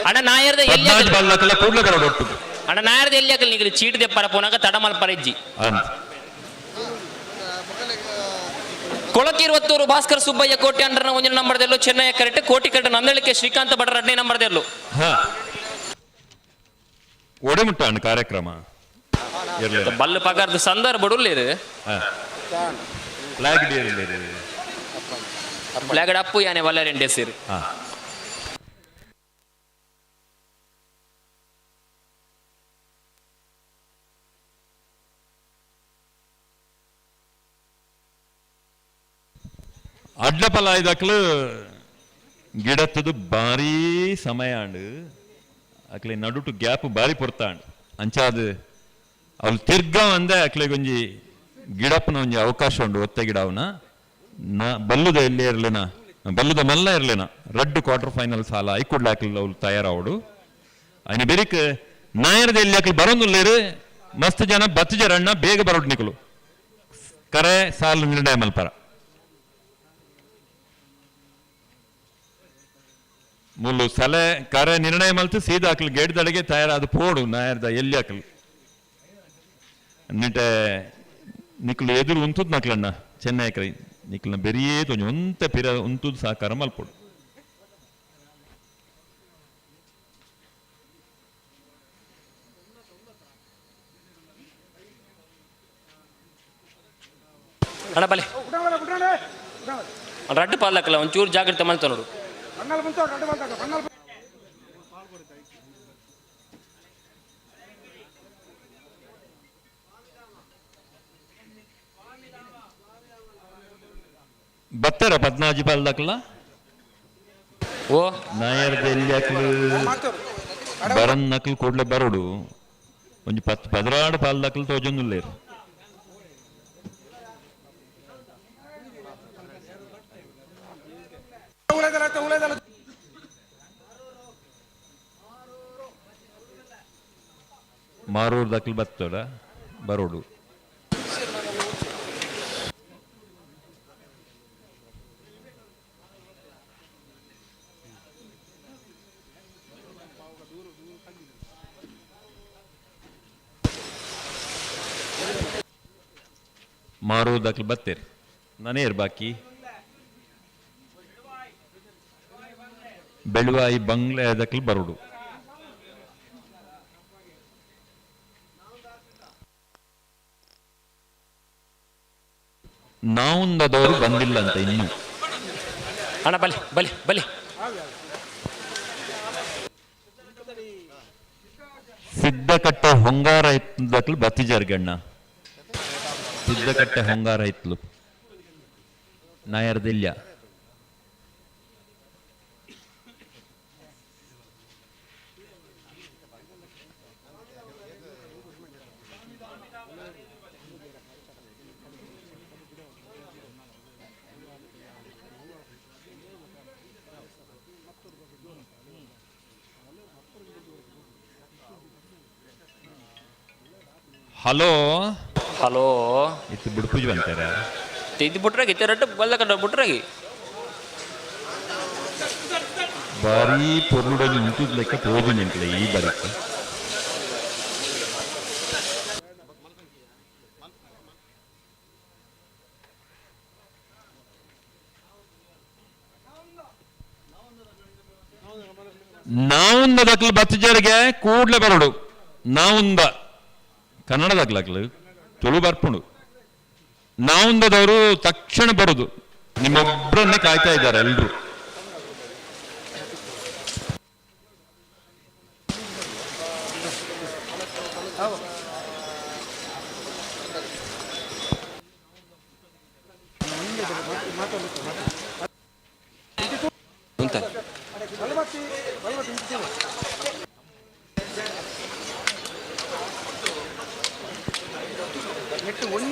ಅಣ್ಣ ನಾಯರದ ಎಲ್ಲಿ 14 ಕೂಡ್ಲೆ ಬರೋಡು ಒಟ್ಟು. ಅಣ್ಣ ನಾಯರದ ಎಲ್ಲಿ ಹಾಕಲಿ ನಿಗಲು ಚೀಟ್ ದೆಪ್ಪರ ಪೋನಾಗ ತಡ ಮಲ್ಪರ ಇಜ್ಜಿ. ಕೊಳಕಿರುವತ್ತೂರು ಭಾಸ್ಕರ್ ಸುಬ್ಬಯ್ಯ ಕೋಟಿ ಅಂಡ್ರನ ಒಂದಿನ ನಂಬರ್ದೆಲ್ಲೋ ಚೆನ್ನೈ ಕರೆಕ್ಟ್ ಕೋಟಿ ಕರೆಕ್ಟ್ ನಂದಳಿಕೆ ಶ್ರೀಕಾಂತ ಭಟ್ರ ಎರಡನೇ ನಂಬರ್ದೆಲ್ಲೋ. ಒಡೆಮುಟ್ಟಾಣ ಕಾರ್ಯಕ್ರಮ ಬಲ್ಲು ಪಗಾರದ ಸಂದರ್ಭ ಉಲ್ಲೇರು ಫ್ಲಾಗ್ ಅಪ್ಪು ಯಾನೆ ವಲ್ಲರೆಂಡೆ ಸೇರಿ. ಅಡ್ಲಪಲಾಯ್ದಕ್ಲು ಗಿಡತ್ತದು ಭಾರೀ ಸಮಯ ಅಂಡು ಅಕ್ಲೆ ನಡುಟು ಗ್ಯಾಪ್ ಭಾರಿ ಪೊರ್ತಾಂಡ್ ಅಂಚಾದ ಅವ್ಳು ತಿರ್ಗ ಅಂದೆ ಅಕ್ಲೆ ಒಂಜಿ ಗಿಡಪ್ಪನ ಒಂಜಿ ಅವಕಾಶ ಉಂಡು ಒತ್ತೆ ಗಿಡವನ ನಾ ಬಲ್ಲುದ ಎಲ್ಲಿ ಇರ್ಲಿನ ಬಲ್ಲುದ ಮಲ್ಲ ಇರ್ಲಿನ ರಡ್ಡು ಕ್ವಾರ್ಟರ್ ಫೈನಲ್ ಸಾಲ ಐಕುಡ್ಲ ಹಾಕ್ಲಿಲ್ಲ ಅವ್ಳು ತಯಾರಾವಡು ಅಯ್ನ ಬೆರಿಕ್ ನಾಯರದ ಎಲ್ಲಿ ಹಾಕಿ ಬರೋದುಲ್ಲೇರು ಮಸ್ತ್ ಜನ ಬತ್ತು ಜರಣ್ಣ ಬೇಗ ಬರೋಡ್ ನಿಕಲು ಕರೆ ಸಾಲು ನಿರ್ಣಯ ಮಲ್ಪರ. ಮುಲ್ಲು ಸಲೆ ಕರೆ ನಿರ್ಣಯ ಮಲ್ತು ಸೀದಾಕ್ಲು ಗೇಡ್ದಳಿಗೆ ತಯಾರಾದ ಪೋಡು ನಾಯರ್ದ ಎಲ್ಲಿ ಹಾಕಲು ನಿಟೆ ನಿಕ್ಲು ಎದುರು ಉಂತುದ್ ನಕ್ಲಣ್ಣ ಚೆನ್ನೈ ಕೈ ನಿಕ್ಲನ ಬೆರಿಯೇ ತೊಂಜಿ ಒಂತೆ ಪಿರ ಉಂತುದ್ ಸಹಕಾರ ಮಲ್ಪೊಡು. ಅಣ್ಣ ಬಲೆ ರಡ್ಡು ಪಾಲಕಲ್ಲ ಒಂಚೂರು ಜಾಗ್ರತೆ ಮಲ್ತ ನೋಡು. ಬತ್ತರ ಪದ್ನಾಜಿ ಪಾಲ್ದಾಕಲ್ಲ ಓ ನಾಯರ್ದ ಎಲ್ಲಿ ಹಾಕ್ಲು ಬರನ್ ನಕ್ಲು ಕೂಡ್ಲೆ ಬರೋಡು ಒಂಜಿ ಪತ್ತು ಪದರಾಡು ಪಾಲ್ದಾಕ್ಲು ತೋಜೊಂದುಲ್ಲೇರು. ಮಾರೂರು ದಾಖಲು ಬತ್ತೋಡ ಬರೋಡು. ಮಾರೂರು ದಾಖಲು ಬತ್ತೇರಿ ನಾನೇರ್ ಬಾಕಿ ಬೆಳುವಾಯಿ ಬಂಗ್ಲೆ ದಕ್ಲು ಬರೋಡು. ನಾವುಂದದವರು ಬಂದಿಲ್ಲ ಅಂತ ಇನ್ನು. ಅಣ್ಣ ಬಲಿ ಬಲಿ ಬಲಿ. ಸಿದ್ದಕಟ್ಟೆ ಹೊಂಗಾರ ಇತ್ತು ಬತ್ತಿಜಾರ್ಗಣ್ಣ. ಸಿದ್ದಕಟ್ಟೆ ಹೊಂಗಾರ ಇತ್ಲು ನಾಯರ್ದಿಲ್ಲ. ಹಲೋ ಹಲೋ ಇತ್ತು ಬುಡ್ಪುಜ್ ಅಂತಾರೆ ಇದು ಬಿಟ್ರಾಗಿ ರಡ್ಡು ಬಲ್ಲ ಕಂಡ ಬಿಟ್ರಾಗಿ ಭಾರಿ ಪೊರ್ಲುಡೊಂಜಿ ಉಂತುದ್ ಲೆಕ್ಕ ಪೋದು ನಿಂತಲೆ ಈ ಬರಿಕ್. ನಾವುಂದ ದಕ್ಲು ಬತ್ತಿಜರಿಗೆ ಕೂಡ್ಲೆ ಬರೋಡು. ನಾವುಂದ ಕನ್ನಡದಾಗ್ಲಾಗ್ಲು ತುಳು ಬರ್ಪುಂಡು. ನಾವುಂದದವರು ತಕ್ಷಣ ಬರೋದು, ನಿಮ್ಮೊಬ್ಬರನ್ನೇ ಕಾಯ್ತಾ ಇದ್ದಾರೆ ಎಲ್ರು.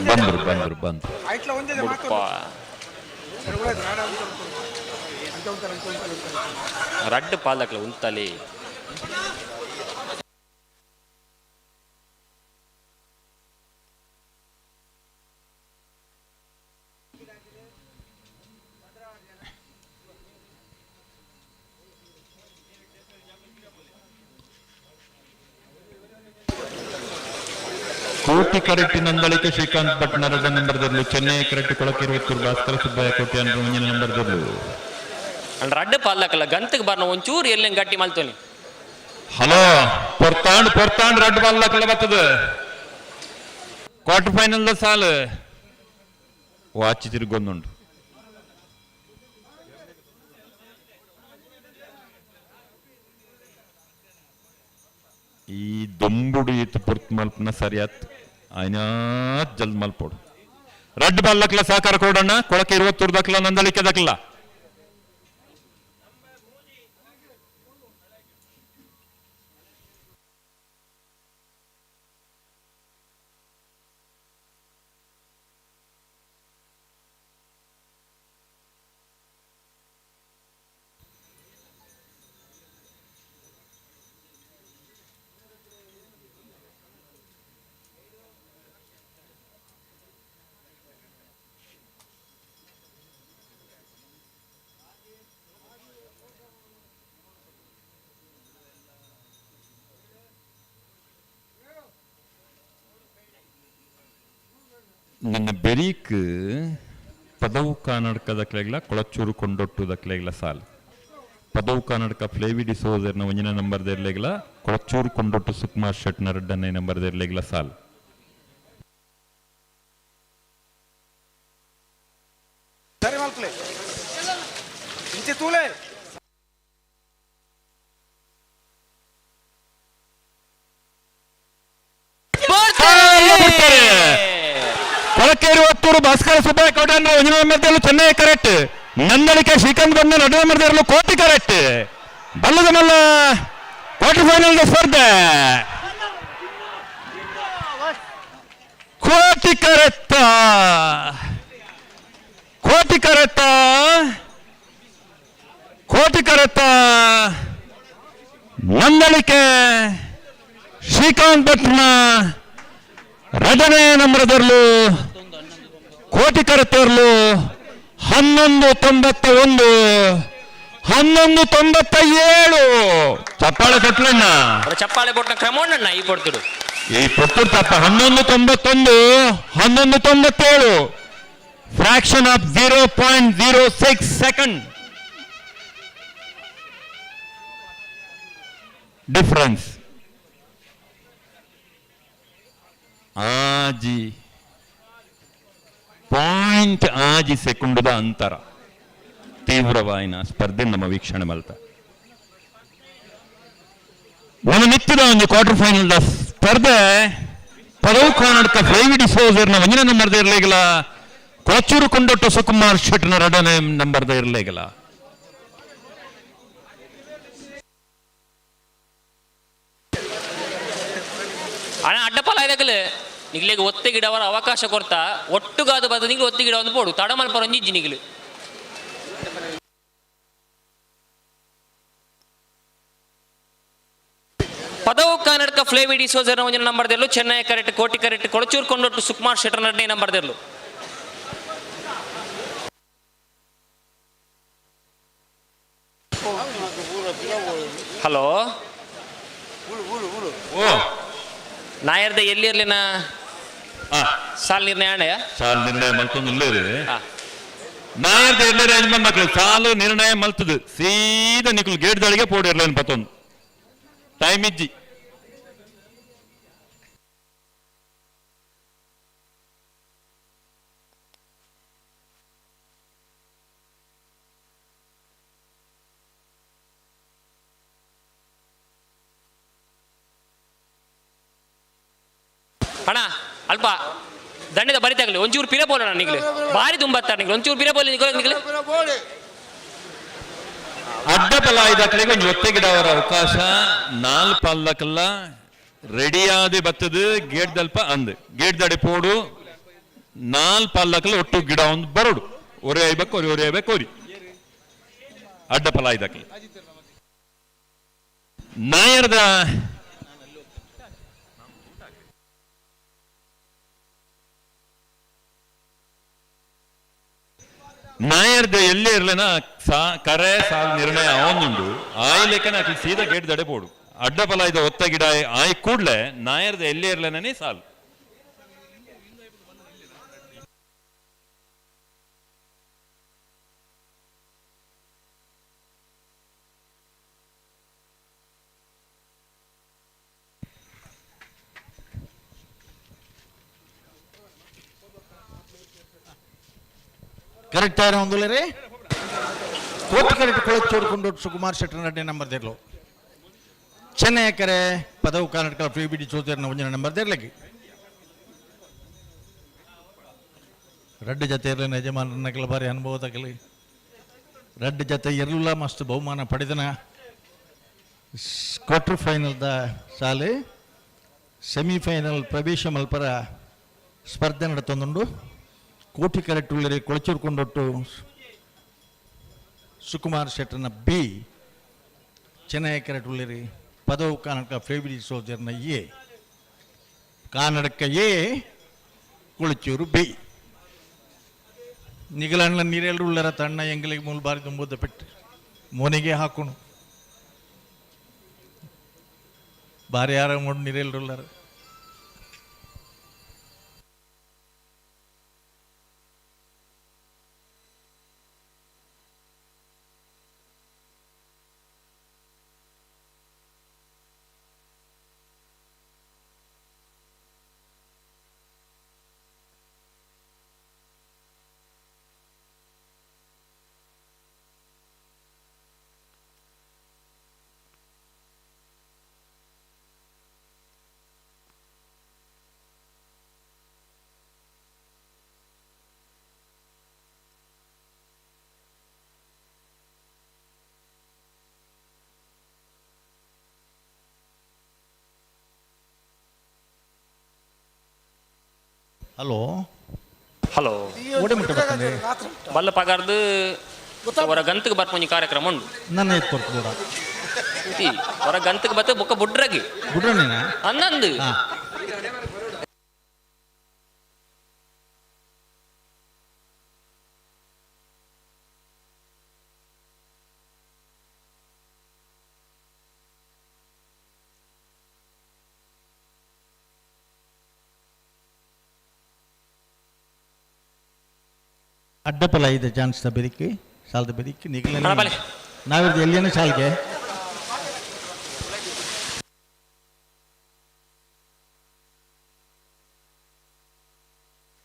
ಬಂದ್ರು ಬಂದ್ರು ಬಂದ್ರು. ರಡ್ಡು ಪಾಲಕ್ಲ ಉಂತಲಿ. ಕೋಟಿ ಕರೆಕ್ಟ್ ನಂದಳಿಕೆ ಶ್ರೀಕಾಂತ್ ಭಟ್ನರದ ನಂಬರ್ದಲ್ಲೂ ಚೆನ್ನೈ ಕರೆಕ್ಟ್ ಕೊಳಕಿರುವತ್ತೂರು ಭಾಸ್ಕರ ಸುಬ್ಬಯ್ಯ ಕೋಟಿ ಅಂದ್ರೆ ಮುಂದಿನ ನಂಬರ್ದಲ್ಲೂ. ರಡ್ಡು ಪಾಲಕಲ್ಲ ಗಂತಕ್ಕೆ ಬಾರ್ನ ಒಂಚೂರು ಎಲ್ಲಿ ಗಟ್ಟಿ ಮಲ್ತೋನಿ. ಹಲೋ ಪೊರ್ತಾಂಡ್ ಪೊರ್ತಾಂಡ್ ರಡ್ಡು ಬಾಲಕಲ್ಲ ಬರ್ತದೆ ಕ್ವಾರ್ಟರ್ ಫೈನಲ್ the ಸಾಲು ವಾಚ್ ತಿರುಗೊಂದುಂಟು. ಈ ದೊಂಬುಡು ಈತ ಪೊರ್ತು ಮಲ್ಪನ ಸರಿಯಾತ್ ಆಯ್ನಾತ್ ಜಲ್ದ್ ಮಲ್ಪೋಡು. ರಡ್ಡು ಬಾಲಕ್ಲ ಸಹಕಾರ ಕೊಡೋಣ ಕೊಳಕೆ ಇರುವತ್ತೂರು ದಕ್ಲ ನಂದಳಿಕೆ ದಕ್ಲ. ನನ್ನ ಬೆರೀಕ್ ಪದವು ಕರ್ನಾಟಕದ ಕೊಳಚೂರು ಕೊಂಡೊಟ್ಟುದಕ್ಲೆಗ್ಲ ಸಾಲ್ ಪದವು ಕರ್ನಾಟಕ ಫ್ಲೇವಿ ಡಿಸೋಜರ್ನ ಒಂಜಿನ ನಂಬರ್ ದೇರ್ಲೆಗ್ಲ ಕೊಳಚೂರು ಕೊಂಡೊಟ್ಟು ಸುಕುಮಾರ್ ಶೆಟ್ನ ರಡ್ಡನೇ ನಂಬರ್ ದೇರ್ಲೆಗ್ಲ ಸಾಲ್. ಸರಿ ಮಲ್ಕಲೆ ಇಂಚೆ ತೂಲೆ ಕೊಳಕೇರಿ ಒತ್ತೂರು ಭಾಸ್ಕರ ಸುಬ್ಬಯ್ಯ ಕೋಟೆ ಒಂಜಿನ ನಂಬರ್ದಲ್ಲೂ ಚೆನ್ನೈ ಕರೆಕ್ಟ್, ನಂದಳಿಕೆ ಶ್ರೀಕಾಂತ್ ಬಂದ ನಡುವೆ ನಂಬರ್ದಲ್ಲೂ ಕೋಟಿ ಕರೆಕ್ಟ್. ಬಲ್ಲದ ಮಲ್ಲ ಕ್ವಾರ್ಟರ್ ಫೈನಲ್ ಸ್ಪರ್ಧೆ ಕೋಟಿ ಕರೆಕ್ಟ, ಕೋಟಿ ಕರೆಕ್ಟ, ಕೋಟಿ ಕರೆಕ್ಟ. ನಂದಳಿಕೆ ಶ್ರೀಕಾಂತ್ ಭಟ್ನ ರಡನೇ ನಂಬರದಲ್ಲೂ ಕೋಟಿ ಕರೆತರಲು 11.91, 11.97. ಚಪ್ಪಾಳೆ ಕೊಟ್ಲಣ್ಣ, ಚಪ್ಪಾಳೆ ಕೊಟ್ಟ ಕ್ರಮೋಣ್ಣ ಈ ಪೊರ್ತುಡು, ಈ ಪೊರ್ತುಡು ತಪ್ಪ. 11.91, 11.97, fraction of 0.06 second difference. ಆಜಿ ಪಾಯಿಂಟ್ ಆಜಿ ಸೆಕೆಂಡುದ ಅಂತರ. ತೀವ್ರವಾಯಿನ ಸ್ಪರ್ಧೆ ನಮ್ಮ ವೀಕ್ಷಣೆ ಮಲ್ತ. ನಮ್ಮ ನಿತ್ಯದ ಒಂದು ಕ್ವಾರ್ಟರ್ ಫೈನಲ್ ಸ್ಪರ್ಧೆ ಪದವು ಕರ್ನಾಟಕ ಫ್ಲೇವಿ ಡಿಸೋಜರ್ನ ಒಂದಿನ ನಂಬರ್ದ ಇರಲೇಗಿಲ್ಲ, ಕೊಳಚೂರು ಕೊಂಡೊಟ್ಟು ಸುಕುಮಾರ್ ಶೆಟ್ನ ಎರಡನೇ ನಂಬರ್ದ ಇರಲೇಗಿಲ್ಲ. ಅಣ್ಣ ಅಡ್ಡಪಲ ಇದಕ್ಕಲೆ ನಿಗ್ಲಿಗೆ ಒತ್ತೆ ಗಿಡವರ ಅವಕಾಶ ಕೊಡ್ತಾ ಒಟ್ಟುಗಾದ ಬದ ನಿಗ್ಲು ಒತ್ತೆ ಗಿಡ ಒಂದು ಪೋಡು ತಡಮಲ್ಪ ಒಂಜಿಜ್ಜಿ ನಿಗ್ಲು. ಪದವು ಕರ್ನಾಟಕ ಫ್ಲೇವಿ ಡಿಸೋಜರ್ನ ಒಂಜಿನ ನಂಬರ್ದೆಲ್ಲು ಚೆನ್ನೈ ಕರೆಕ್ಟ್, ಕೋಟಿ ಕರೆಕ್ಟ್, ಕೊಳಚೂರು ಕೊಂಡೊಟ್ಟು ಸುಕುಮಾರ್ ಶೆಟ್ಟರ್ ಎರಡನೇ ನಂಬರ್ದೆಲ್ಲು. ಹಲೋ ನಾಯರ್ದ ಎಲ್ಲಿ ಇರ್ಲಿನ ಸಾಲ್ ನಿರ್ಣಯ ಅಣ್ಣಯ್ಯ? ಸಾಲ್ ನಿರ್ಣಯ ಮಲ್ತೊಂದು ಇಲ್ಲೇರಿ ನಾಯರ್ದ ಎಲ್ಲರ ಯಜಮಾನ್ ಮಕ್ಕಳು ಸಾಲು ನಿರ್ಣಯ ಮಲ್ತದು ಸೀದಾ ನಿಕುಲ್ ಗೇಟ್ ದಳಿಗೆ ಪೋಡಿ ಇರ್ಲೇನು ಪತ್ತೊಂದು ಟೈಮ್ ಇಜ್ಜಿ. ಅಣ್ಣ ಅಲ್ಪ ದಂಡದ ಬರಿತಾಗಲಿ ಒಂಚೂರು ಪಿರ ಬೋಲೋಣ ನಿಗ್ಲು ಬಾರಿ ತುಂಬತ್ತಾರೆ ನಿಗ್ಲು ಒಂಚೂರು ಪಿರ ಬೋಲಿ ನಿಗ್ಲು. ಅಡ್ಡ ಫಲ ಇದಕ್ಕಲಿಗೆ ಒಂಜಿ ಒತ್ತೆ ಗಿಡವರ ಅವಕಾಶ ನಾಲ್ ಪಲ್ಲಕಲ್ಲ ರೆಡಿಯಾದಿ ಬತ್ತದು ಗೇಟ್ ದಲ್ಪ ಅಂದ್ ಗೇಟ್ ದಡಿ ಪೋಡು ನಾಲ್ ಪಲ್ಲಕಲ್ಲ ಒಟ್ಟು ಗಿಡ ಒಂದು ಬರೋಡು ಒರೆ ಐಬೇಕು ಒರೆ ಒರೆ ಐಬೇಕು ಒರಿ ಅಡ್ಡ ಫಲ ಇದಕ್ಕಲಿ ನಾಯರ್ದ ನಾಯರ್ದ ಎಲ್ಲಿ ಇರ್ಲೇನ ಕರೆ ಸಾಲ್ ನಿರ್ಣಯ ಅವನುಂಡು ಆಯ್ಲೆಕ್ಕನ ಅಕ್ಲಿ ಸೀದಾ ಗೇಟ್ ದಡೆ ಬೋಡು ಅಡ್ಡ ಫಲ ಇದ ಒತ್ತ ಗಿಡ ಆಯ್ ಕೂಡ್ಲೆ ನಾಯರ್ದ ಎಲ್ಲಿ ಇರ್ಲೇನೇ ಸಾಲ್. ಕರೆಕ್ಟ್ ಆಯ್ರ ಒಂದುಲೇರಿ ಕೋಟಿ ಕರೆಕ್ಟ್ ಕೊಳಚೂರು ಕೊಂಡೊಟ್ಟು ಸುಕುಮಾರ್ ಶೆಟ್ಟರ್ ನಡ್ಡೆ ನಂಬರ್ ದೇರ್ಲು ಚೆನ್ನೈ ಕರೆ ಪದವು ಕರ್ನಾಟಕ ಫ್ರೀ ಬಿಡಿ ಚೋತೇರ್ನ ಒಂಜಿನ ನಂಬರ್ ದೇರ್ಲಗಿ ರಡ್ಡು ಜತೆ ಇರಲಿನ ಯಜಮಾನರನ್ನ ಬಾರಿ ಅನುಭವ ತಗಲಿ ರಡ್ಡು ಜತೆ ಇರಲಿಲ್ಲ ಮಸ್ತ್ ಬಹುಮಾನ ಪಡೆದನ ಕ್ವಾರ್ಟರ್ ಫೈನಲ್ದ ಸಾಲೆ ಸೆಮಿಫೈನಲ್ ಪ್ರವೇಶ ಮಲ್ಪರ ಸ್ಪರ್ಧೆ ನಡತೊಂದುಂಡು. ಕೋಟಿ ಕರೆಕ್ಟ್ ಉಳ್ಳರಿ ಕೊಳಚೂರು ಕೊಂಡೊಟ್ಟು ಸುಕುಮಾರ್ ಶೆಟ್ಟರ್ನ ಬಿ ಚೆನ್ನೈ ಕರೆಕ್ಟ್ ಉಳ್ಳರಿ ಪದವು ಕರ್ನಾಟಕ ಫೇಬ್ರಿ ಸೋಜರ್ನ A Karnataka A Kolachur B ನಿಗಲಣ್ಣ ನೀರೆಲ್ಲರೂ ಉಳ್ಳರ ತಣ್ಣ ಎಂಗಲಿಗೆ ಮೂಲ ಬಾರಿ ತುಂಬುದ ಪೆಟ್ಟು ಮೋನಿಗೆ ಹಾಕೋಣ ಬಾರಿ ಆರಾಮ ನೀರೆಲ್ಲರೂ ಉಳ್ಳಾರ. Hello hello ಓಡೆ ಮುಟ್ಟ ಬರ್ತದೆ ಬಲ್ಲ ಪಗಾರ್ದು ಹೊರ ಗಂತಕ್ಕೆ ಬರ್ಪೊಂಜಿ ಕಾರ್ಯಕ್ರಮ ಉಂಡು. ನನ್ನ ಎತ್ತು ಕೊಡ್ತು ಬೋಡ. ಇತಿ ಹೊರ ಗಂತಕ್ಕೆ ಬತ್ತ ಬೊಕ್ಕ ಬುಡ್ರಗಿ. ಬುಡ್ರನೇನ? ಅನ್ನಂದು. ಅಡ್ಡಪಲ ಇದೆ ಚಾನ್ಸ್ ಬೆರಿಕಿ ಸಾಲದ ಬೆರಿಕಿ ನಿಗಲ ಬಲೆ. ನಾವಿರ್ದು ಎಲ್ಲಿಯೇನು ಸಾಲ್ಗೆ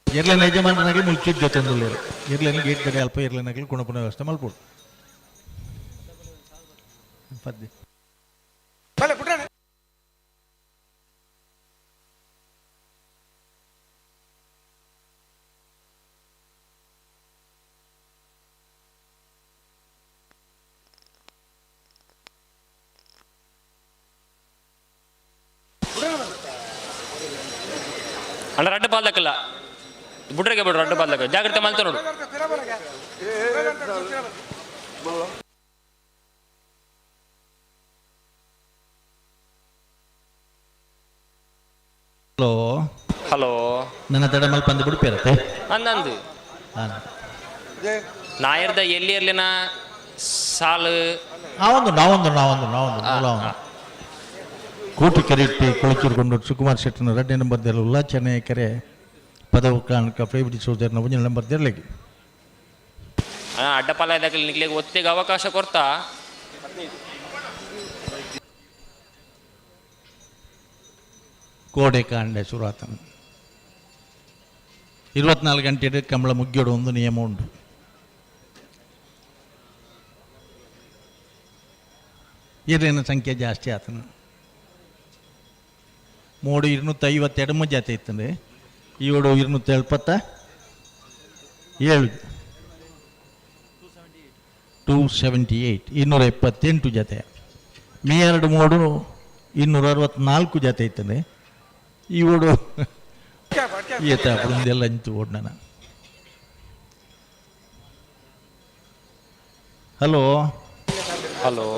ಎರ್ಲೆನ ಯಜಮಾನನಾಗಿ ಮುಲ್ಚಿದ್ ಜೊತೆ ಎರ್ಲೆನ ಗೇಟ್ ಕಡೆ ಅಲ್ಪ ಎರ್ಲೆನಾಗಲಿ ಗುಣಪುಣ ವ್ಯವಸ್ಥೆ ಮಲ್ಪೋಡು ಪದ್ಯ. ಅಣ್ಣ ರಡ್ಡ ಪಾಲ್ದಕ್ಕಲ್ಲ ಬುಡ್ರಗೆ ಬಿಡ್ರು ರಡ್ಡ ಪಾಲ್ದಕ್ಕ ಜಾಗ್ರತೆ ಮಲ್ತ ನೋಡು. ಹಲೋ ಹಲೋ ನನ್ನ ತಡ ಮಲ್ಪ ಅಂದು ಬಿಡುಪಿರತ್ತೆ. ಅಂದಂದು ನಾಯರ್ದ ಎಲ್ಲಿ ಇರ್ಲಿನ ಸಾಲು ನಾವೊಂದು ನಾವೊಂದು ನಾವೊಂದು ನಾವೊಂದು ನಾವೊಂದು ಕೋಟಿ ಕೆರೆಟ್ಟಿ ಕೊಳಚೂರುಗೊಂಡು ಸುಕುಮಾರ್ ಶೆಟ್ಟನ ಎರಡನೇ ನಂಬರ್ ದೇರಲ್ಲ ಚೆನ್ನೈ ಕೆರೆ ಪದವು ಕಾಣಕ ಫೇವರಿ ಸೋದರನ ಒಂದನೇ ನಂಬರ್ ದೇರ್ಲಿಗೆ. ಅಡ್ಡಪಾಲ ಇದ್ದಾಗಲಿ ನಿಗ್ಲಿಗೆ ಒತ್ತಿಗೆ ಅವಕಾಶ ಕೊಡ್ತಾ. ಕೋಡೆ ಕಾಂಡೆ ಸುರಾತನ 24 ಗಂಟೆ ಕಂಬಳ ಮುಗ್ಯೋಡು ಒಂದು ನಿಯಮ ಉಂಟು. ಏರಿನ ಸಂಖ್ಯೆ ಜಾಸ್ತಿ ಆತನ ಮೂಡು 252 ಜಾತಿ ಇತ್ತಂದ್ರೆ ಏಳು 277 278 278 ಜೊತೆ ಮೇ 2 3 264 ಜೊತೆ ಇತ್ತಂದ್ರೆ ಏಳು ಈತ ಅಪ್ಪಂದೆಲ್ಲ ಅಂತು ಓಡ್ನ. ಹಲೋ ಹಲೋ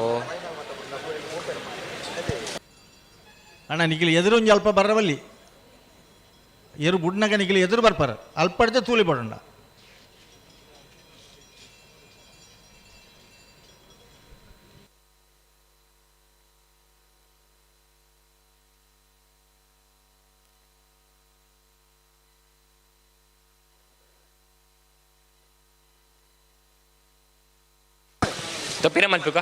ಅಣ್ಣ ನಿಖಿಲ್ ಎದುರು ಒಂದು ಅಲ್ಪ ಬರವಲ್ಲಿ ಎರು ಬುಡ್ನಾಗ ನಿಖಿಲ್ ಎದುರು ಬರ್ಪಾರ ಅಲ್ಪಡ್ದೆ ತೂಲಿ ಬಡೋಣ. ತಪ್ಪಿರ ಮಲ್ಪುಕ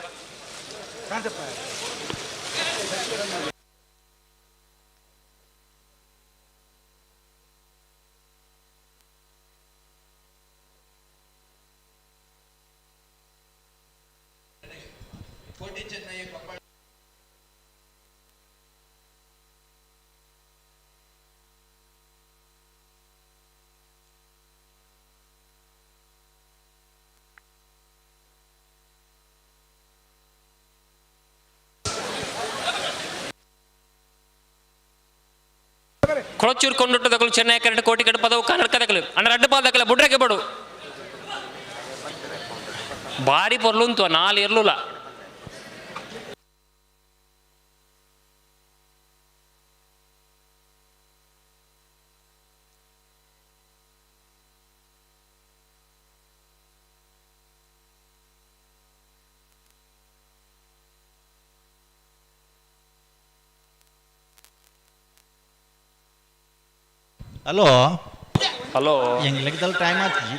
ಕೊಳಚೂರು ಕೊಂಡುಟ್ಟದಗಳು ಚೆನ್ನೈ ಕರೆಂಟ್ ಕೋಟಿ ಕಡೆ ಪದವು ಕನ್ನಡಕದಗಳು ಅಣ್ಣ ರಡ್ಡು ಪಾದಕಲ್ಲ ಬುಡ್ರಕ್ಕೆ ಬಡು ಬಾರಿ ಪೊರ್ಲುಂತು ನಾಲ್ ಇರ್ಲುಲ. ಹಲೋ ಹಲೋ ಎಂಗ್ಲಿಕ್ಕೆ ಟೈಮ್ ಆತ್ಜಿ.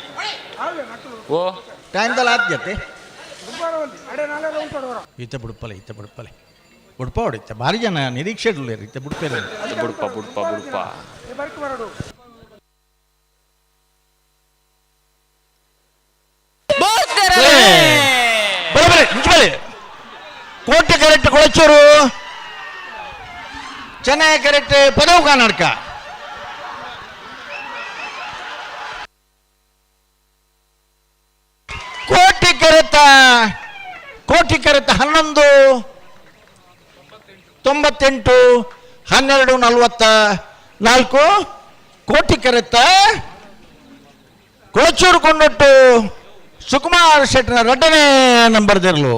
ಓ ಟೈಮ್ ದಲ್ಲ ಆತ್ಜತೆ ಈತ ಬುಡ್ಪಲೆ ಈತ ಬುಡ್ಪಲೆ ಬುಡ್ಪ ಹೊಡಿತ ಭಾರಿ ಜನ ನಿರೀಕ್ಷೆ ಇಡಲಿಲ್ಲ ಈತ ಬುಡ್ಪೇರೆ ಬುಡ್ಪ ಬುಡ್ಪ ಬುಡ್ಪ ಬರಬರೆ ಕೋಟೆ ಕರೆಕ್ಟ್ ಕೊಳಚೂರು ಚೆನ್ನಾಗಿ ಕರೆಕ್ಟ್ ಪದವು ಕರ್ನಾಟಕ ಕೋಟಿ ಕರೆತ ಕೋಟಿ ಕರೆತ 11 98 12 44 ಕೋಟಿ ಕರೆತ್ತ ಕೋಚೂರು ಕೊಂಡೊಟ್ಟು ಸುಕುಮಾರ್ ಶೆಟ್ಟನ ರಡ್ಡನೇ ನಂಬರ್ ದೆರ್ಲು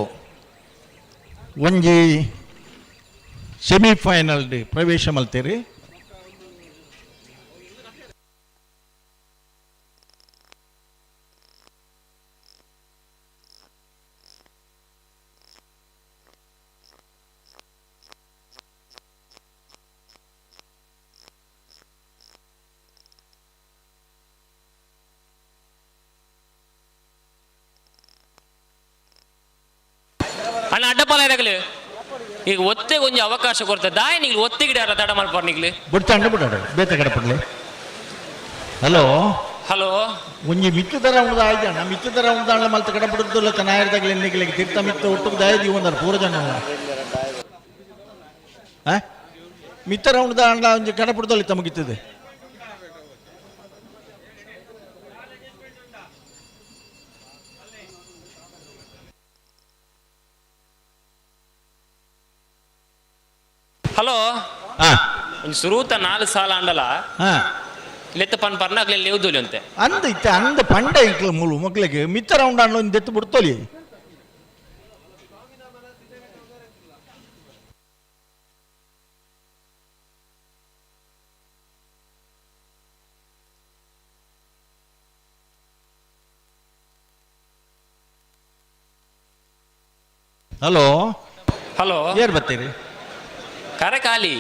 ಒಂಜಿ ಸೆಮಿಫೈನಲ್ ಪ್ರವೇಶ ಮಲ್ತೇರಿ. ಅಣ್ಣ ಅಡ್ಡಪಾಲ ಇರಗಲು ಈಗ ಒತ್ತೆ ಕೊಂಚ ಅವಕಾಶ ಕೊಡ್ತ ದಾಯ ನೀವು ಒತ್ತೆ ಗಿಡ ತಡ ಮಲ್ಪಾರ್ ನಿಗ್ಲು ಬುಡ್ತಾಂಡ ಬಿಡಾಡ ಬೇತೆ ಕಡಪಡ್ಲೆ. ಹಲೋ ಹಲೋ ಒಂಜಿ ಮಿತ್ತು ತರ ಉಂಡು ಆಯ್ತಣ್ಣ ಮಿತ್ತು ತರ ಉಂದಾಣ ಮಲ್ತ ಕಡಪಡುತ್ತಲ್ಲ ತನಾಯರ್ದಾಗಲಿ ನಿಗ್ಲಿಗೆ ತೀರ್ಥ ಮಿತ್ತ ಒಟ್ಟುಗೆ ದಾಯ ದೀವೊಂದಾರ ಪೂರ ಜನ ಮಿತ್ತರ ಉಂಡು ಒಂಜಿ ಕಡಪಡುತ್ತಲ್ಲ ತಮಗಿತ್ತದೆ. ಹಲೋ ಒಂಜಿ ಸುರೂತ 4 ಸಾಲ ಅಂಡಲ ಲೆತ್ತ ಪನ್ ಪರ್ನ ಅಗ್ಲೆ ಲೇವುದೋಲಿ ಅಂತೆ ಅಂದ ಇತ್ತ ಅಂದ ಪಂಡ ಇಂಕ್ಲ ಮೂಲು ಮಕ್ಳಿಗೆ ಮಿತ್ತ ರೌಂಡ್ ಅಂಡ್ಲ ಒಂದು ಎತ್ತು ಬಿಡ್ತೋಲಿ. ಹಲೋ ಹಲೋ ಏರ್ ಬರ್ತೀರಿ? ಕರೆ ಖಾಲಿ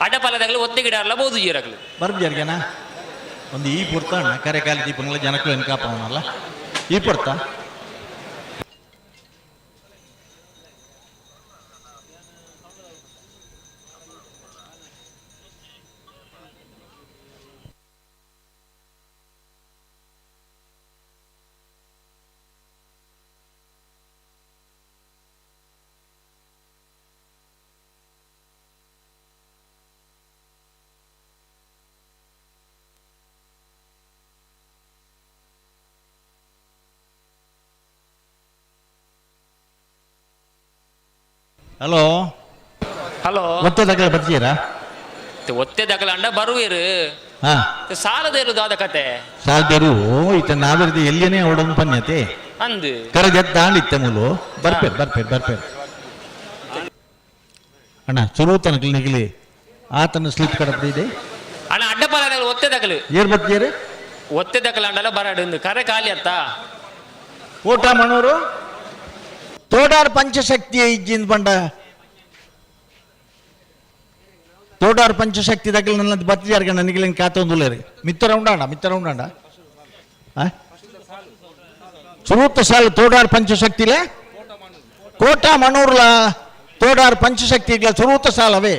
ಅಡ್ಡಪಾಲದಾಗಲಿ ಒತ್ತೆ ಗಿಡ ಅಲ್ಲ ಬೋದು ಜೀರಗಲು ಬರ್ಬ್ಜಾರ್ಗೆನಾ ಒಂದು ಈ ಪುರ್ತ ಅಣ್ಣ ಕರೆ ಖಾಲಿ ದೀಪಂಗ್ಲ ಜನಕ್ಕೂ ಎನ್ಕಾಪವನಲ್ಲ ಈ ಪುರ್ತ. ಹಲೋ ಹಲೋ ಒತ್ತೆ ದಾಖಲೆ ಬರ್ತೀರಾ? ಒತ್ತೆ ದಾಖಲೆ ಅಂಡ ಬರುವಿರು ಸಾಲದೇರು ದಾದ ಕತೆ ಸಾಲದೇರು ಈತ ನಾವರ್ದು ಎಲ್ಲಿಯೇ ಓಡೋದು ಪನ್ಯತೆ ಅಂದು ಕರೆದ ಇತ್ತೆ ಮೂಲು ಬರ್ಪೇರ್ ಬರ್ಪೇರ್ ಬರ್ಪೇರ್ ಅಣ್ಣ ಸುರು ತನಕ ನಿಗಲಿ ಆತನ ಸ್ಲಿಪ್ ಕಡಪಡಿದೆ ಅಣ್ಣ ಅಡ್ಡಪಾಲ ಒತ್ತೆ ದಾಖಲೆ ಏರ್ ಬರ್ತೀರಿ? ಒತ್ತೆ ದಾಖಲೆ ಅಂಡಲ್ಲ ಬರಾಡು ಕರೆ ಖಾಲಿ ಅತ್ತ ಓಟ ಮಣೂರು ತೋಡಾರ್ ಪಂಚಶಕ್ತಿ ಇಜ್ಜಿಂದ ಬಂಡ ತೋಡಾರ್ ಪಂಚಶಕ್ತಿ దగ్గర ನನ್ನ ಬತ್ತಿದಾರ್ಗೆ ನನಗೆ ಕಾತೊಂದುಲ್ಲ ರೀ ಮಿತ್ತ ರೌಂಡಾಂಡ ಮಿತ್ತ ರೌಂಡಾಂಡ ಸುರೂತ ಸಾಲು ತೋಡಾರ್ ಪಂಚಶಕ್ತಿಲ ಕೋಟಾ ಮಣೂರ್ಲ ತೋಡಾರ್ ಪಂಚಶಕ್ತಿ ಇಗ್ಲ ಸುರೂತ ಸಾಲವೇ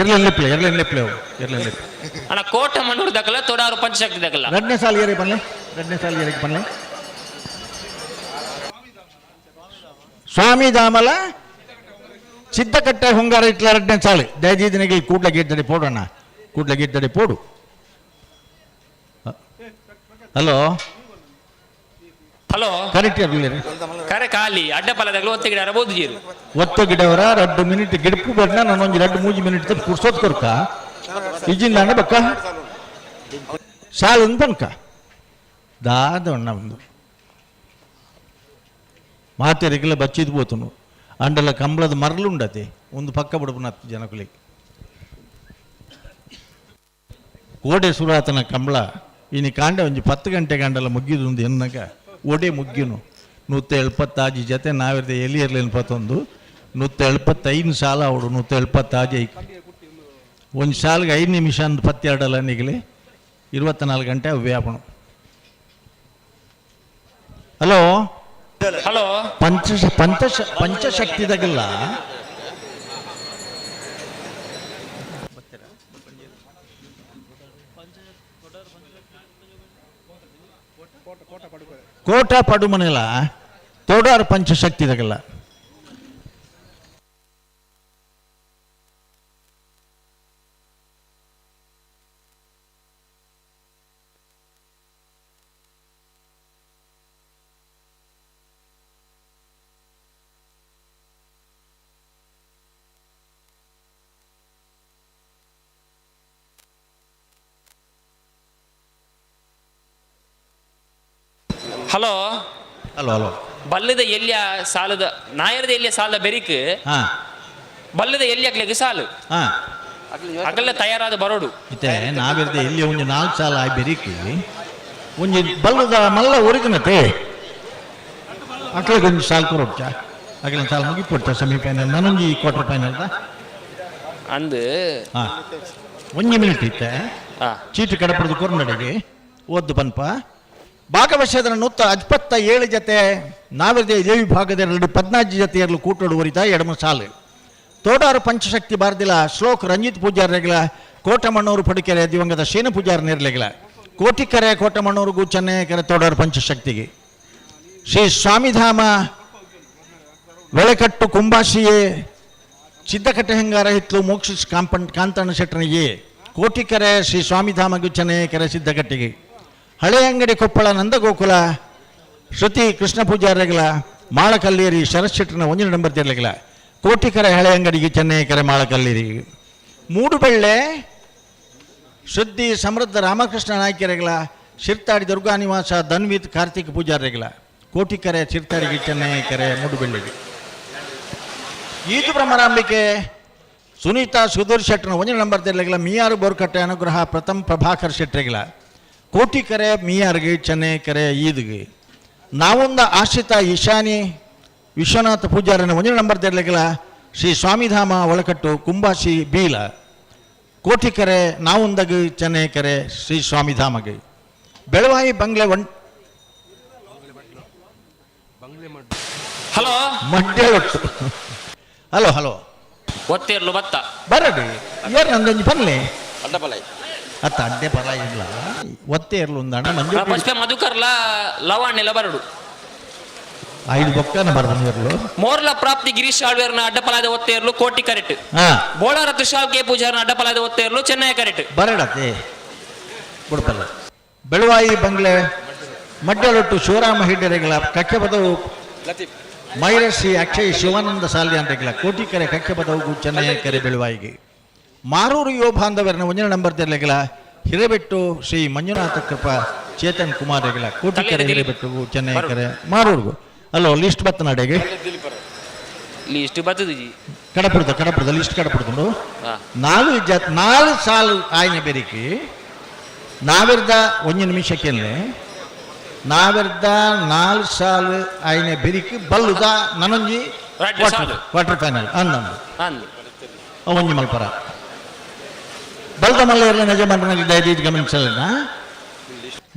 ಇರ್ಲೆನ್ ಲೆಪ್ಲೆ ಇರ್ಲೆನ್ ಲೆಪ್ಲೆ ಅವು ಇರ್ಲೆನ್ ಲೆಪ್ಲೆ ಅಣ್ಣ ಕೋಟ ಮಣೂರ್ ದಕ್ಕಲ ತೋಡಾರು ಪಂಚಶಕ್ತಿ ದಕ್ಕಲ ರಡ್ನೇ ಸಾಲ ಏರಿ ಪನ್ಲೆ ರಡ್ನೇ ಸಾಲ ಏರಿ ಪನ್ಲೆ ಸ್ವಾಮಿ ದಾಮಲ ಸಿದ್ದಕಟ್ಟೆ ಹೊಂಗಾರ ಇಟ್ಲ ರಡ್ನೇ ಸಾಲು ದಯದೀದನಿಗೆ ಕೂಡ್ಲ ಗೇಟ್ ಪೋಡಣ್ಣ ಕೂಡ್ಲ ಗೇಟ್ ಪೋಡು. ಹಲೋ ಹಲೋ ಕರೆಕ್ಟ್ ಇರಲಿ ಕರೆ ಖಾಲಿ ಅಡ್ಡಪಾಲದಾಗಲೂ ಒತ್ತೆ ಗಿಡ ಬೋದು ಜೀರು ಒತ್ತು ಗಿಡವರ 2 ಮಿನಿಟ್ ಗಿಡಪ್ಪು ಬೇಡ ನಾನೊಂದು 2 3 ಮಿನಿಟ್ ಕುರ್ಸೋದ್ ಕೊರ್ಕ ಇಜಿಂದ ಬಕ್ಕ ಸಾಲು ಪನ್ಕ ದಾದ ಅಣ್ಣ ಒಂದು ಮಾತೆರಿಗೆಲ್ಲ ಬಚ್ಚಿದ್ ಪೋತುನು ಅಂಡಲ ಕಂಬಳದ ಮರಲು ಉಂಡತೆ ಒಂದು ಪಕ್ಕ ಬಡಪುನ ಜನಕುಲಿಗೆ ಕೋಡೆ ಸುರಾತನ ಕಂಬಳ ಇನಿ ಕಾಂಡ ಒಂಜಿ 10 ಗಂಟೆ ಗಂಡಲ ಮುಗ್ಗಿದುಂದು ಎನ್ನಗ ಒಡೆ ಮುಗ್ಗಿನು 175 ಜತೆ ನಾವಿರ್ದ ಎಲ್ಲಿ ಇರಲಿಲ್ಲ ಪತ್ತೊಂದು 175 ಸಾಲ ಅವಡು 175 ಐಕ್ ಒಂದು ಸಾಲಿಗೆ 5 ನಿಮಿಷ ಅಂದ್ 22 ನಿಗಲಿ 24 ಗಂಟೆ ವ್ಯಾಪಣ. ಹಲೋ ಹಲೋ ಪಂಚ ಪಂಚ ಪಂಚಶಕ್ತಿದಾಗೆಲ್ಲ Kota ಪಡುಮನೆಲ Todar ಪಂಚಶಕ್ತಿದಾಗೆಲ್ಲ hello hello hello ಬಲ್ಲದ ಎಲ್ಲಿಯ ಸಾಲದ ನಾಯರದ ಎಲ್ಲಿಯ ಸಾಲದ ಬೆರಿಕ್ ಬಲ್ಲದ ಎಲ್ಲಿ ಅಕ್ಲೆಗ್ ಸಾಲು ಅಗಲ ತಯಾರಾದ ಬರೋಡು. ಇತ್ತೆ ನಾವಿರ್ದೆ ಎಲ್ಲಿ ಒಂಜಿ 4 ಸಾಲ ಆಯ್ ಬೆರಿಕ್ ಒಂಜಿ ಬಲ್ಲದ ಮಲ್ಲ ಒರಿಜಿನತೆ ಅಕ್ಲೆಗ್ ಒಂಜಿ ಸಾಲ್ ಕೊರೊಡ್ಚ ಅಗಲ ಸಾಲ್ ಮುಗಿಪೊಡ್ಚ ಸೆಮಿಫೈನಲ್ ನಾನೊಂಜಿ ಕ್ವಾರ್ಟರ್ ಫೈನಲ್ ಅಂದ್ ಒಂಜಿ ಮಿನಿಟ್ ಇತ್ತೆ ಚೀಟು ಕಡಪುರದ ಕೊರ್ನಡೆಗೆ ಓದ್ದು ಪನ್ಪ ಭಾಗವಶದ 127 ಜತೆ ನಾವಿರ್ದೆ ಇದೇ ವಿಭಾಗದ 214 ಜತೆಯರ್ಲು ಕೂಟೋಡು ಒರಿತ ಎಡಮ ಸಾಲು. ತೋಡಾರು ಪಂಚಶಕ್ತಿ ಬಾರ್ದಿಲ ಶ್ಲೋಕ್ ರಂಜಿತ್ ಪೂಜಾರ್ರೆಗ್ಲ ಕೋಟಮಣ್ಣೂರು ಪಡಿಕೆರೆ ದಿವಂಗತ ಶೇನ ಪೂಜಾರ್ ನೇರ್ಲೆಗ್ಲ ಕೋಟಿಕೆರೆ ಕೋಟಮಣ್ಣೂರು ಚೆನ್ನೈಕೆರೆ ತೋಡಾರು ಪಂಚಶಕ್ತಿಗೆ. ಶ್ರೀ ಸ್ವಾಮಿಧಾಮ ಬೆಳಕಟ್ಟು ಕುಂಬಾಸಿಯೇ ಸಿದ್ಧಕಟ್ಟೆ ಹೆಂಗಾರ ಹಿತ್ಲು ಮೋಕ್ಷ ಕಾಂತಣ್ಣ ಶೆಟ್ಟನಿಗೆ ಕೋಟಿಕೆರೆ ಶ್ರೀ ಸ್ವಾಮಿಧಾಮಗೂ ಚೆನ್ನೈಕೆರೆ ಸಿದ್ಧಕಟ್ಟಿಗೆ. ಹಳೆಯಂಗಡಿ ಕೊಪ್ಪಳ ನಂದಗೋಕುಲ ಶ್ರುತಿ ಕೃಷ್ಣ ಪೂಜಾರ್ರೆಗ್ಲ ಮಾಳಕಲ್ಲೇರಿ ಶರತ್ ಶೆಟ್ಟನ 1 ನಂಬರ್ ತಿರ್ಲೆಗ್ಲ ಕೋಟಿಕೆರೆ ಹಳೆಯಂಗಡಿಗೆ ಚೆನ್ನೈಕೆರೆ ಮಾಳಕಲ್ಲೇರಿ. ಮೂಡುಬೆಳ್ಳೆ ಶುದ್ಧಿ ಸಮೃದ್ಧ ರಾಮಕೃಷ್ಣ ನಾಯ್ಕರೆಗಳ ಶಿರ್ತಾಡಿ ದುರ್ಗಾ ನಿವಾಸ ಧನ್ವಿತ್ ಕಾರ್ತಿಕ್ ಪೂಜಾರ್ರೆಗಳ ಕೋಟಿಕೆರೆ ಶಿರ್ತಾಡಿಗೆ ಚೆನ್ನೈಕೆರೆ ಮೂಡುಬೆಳ್ಳೆಗೆ. ಈದು ಭ್ರಮರಾಂಬಿಕೆ ಸುನೀತಾ ಸುಧೀರ್ ಶೆಟ್ಟನ 1 ನಂಬರ್ ತಿರ್ಲೆಗ್ಲ ಮಿಯಾರು ಬೋರ್ಕಟ್ಟೆ ಅನುಗ್ರಹ ಪ್ರಥಮ್ ಪ್ರಭಾಕರ್ ಶೆಟ್ಟರೆಗಳ ಕೋಟಿಕೆರೆ ಮಿಯಾರ್ಗೆ ಚೆನ್ನೈಕೆರೆ ಈದ್ಗೆ. ನಾವೊಂದ ಆಶ್ರಿತ ಈಶಾನಿ ವಿಶ್ವನಾಥ ಪೂಜಾರನ 1 ನಂಬರ್ ತಿರ್ಲೆಗ್ಲ ಶ್ರೀ ಸ್ವಾಮಿಧಾಮ ಒಳಕಟ್ಟು ಕುಂಬಾಸಿ ಬೀಲ ಕೋಟಿಕೆರೆ ನಾವೊಂದಗೆ ಚೆನ್ನೈಕೆರೆ ಶ್ರೀ ಸ್ವಾಮಿಧಾಮಗೆ. ಬೆಳವಾಯಿ ಬಂಗ್ಲೆ ಒನ್ ಹಲೋ ಮಡ್ಡೇಳೊಟ್ಟು ಹಲೋ ಹಲೋ ಒತ್ತೇರ್ಲು ಬತ್ತ ಬರಡಿ ಯಾರು ನಂದೊಂಜಿ ಪನ್ಲೆ ಅಡ್ಡಪಲಾಯಿ ಅತ್ತ ಅಡ್ಡೆ ಪಲ ಇಲ್ಲ ಒತ್ತೇ ಇರ್ಲು ಒಂದಣ್ಣ ಮಂಜು ಪಶ್ಪೆ ಮಧುಕರ್ಲ ಲವಾಣೆಲ್ಲ ಬರಡು ಐದು ಬೊಕ್ಕನ ಬರ್ಬಂದು ಇರ್ಲು. ಮೋರ್ಲ ಪ್ರಾಪ್ತಿ ಗಿರೀಶ್ ಆಳ್ವೇರ್ನ ಅಡ್ಡಪಲಾದ ಒತ್ತೇರ್ಲು ಕೋಟಿ ಕರೆಟ್. ಬೋಳಾರ ತುಷಾಲ್ ಕೆ ಪೂಜಾರ್ನ ಅಡ್ಡಪಲಾದ ಒತ್ತೇರ್ಲು ಚೆನ್ನೈ ಕರೆಟ್. ಬರಡತ್ತೆ ಬುಡಪಲ್ಲ. ಬೆಳವಾಯಿ ಬಂಗ್ಲೆ ಮಡ್ಡಲೊಟ್ಟು ಶಿವರಾಮ ಹಿಡ್ಡರೆಗಳ ಕಕ್ಷಪದವು ಮೈರಸಿ ಅಕ್ಷಯ್ ಶಿವಾನಂದ ಸಾಲ್ಯ ಅಂತೆಗಳ ಕೋಟಿಕೆರೆ ಕಕ್ಷಪದವು ಚೆನ್ನೈ ಕೆರೆ ಬೆಳವಾಯಿಗೆ. ಮಾರೂರು ಯುವ ಬಾಂಧವರನ್ನ 1 ನಂಬರ್ ತೆರಲೆಗಳ ಹಿರೇಬೆಟ್ಟು ಶ್ರೀ ಮಂಜುನಾಥ ಕೃಪಾ ಚೇತನ್ ಕುಮಾರ್ ರೆಗಳ ಕೋಟಿಕೆರೆ ಹಿರೇಬೆಟ್ಟು ಚೆನ್ನೈ ಕೆರೆ ಮಾರೂರ್ಗು. ಅಲ್ಲೋ ಲಿಸ್ಟ್ ಬತ್ತನಾಡೆಗೆ ಲಿಸ್ಟ್ ಬತ್ತದ ಕಡಪುರದ ಕಡಪುರದ ಲಿಸ್ಟ್ ಕಡಪುರದುಂಡು 4 ಸಾಲು ಆಯ್ನ ಬೆರಿಕಿ ನಾವಿರ್ದ 1 ನಿಮಿಷಕ್ಕೆ ನಾವಿರ್ದ 4 ಸಾಲು ಆಯ್ನ ಬೆರಿಕಿ ಬಲ್ಲುದ ನನೊಂಜಿ ಕ್ವಾರ್ಟರ್ ಫೈನಲ್ ಅಂದಂದು ಒಂಜಿ ಮಲ್ಪರ ಬಲ್ದ ಮಲ್ಲ ಇರಲಿ ನಿಜ ಮಲ್ಪನಲ್ಲಿ ದಯದೀದ್ ಗಮನಿಸಲ್ಲ.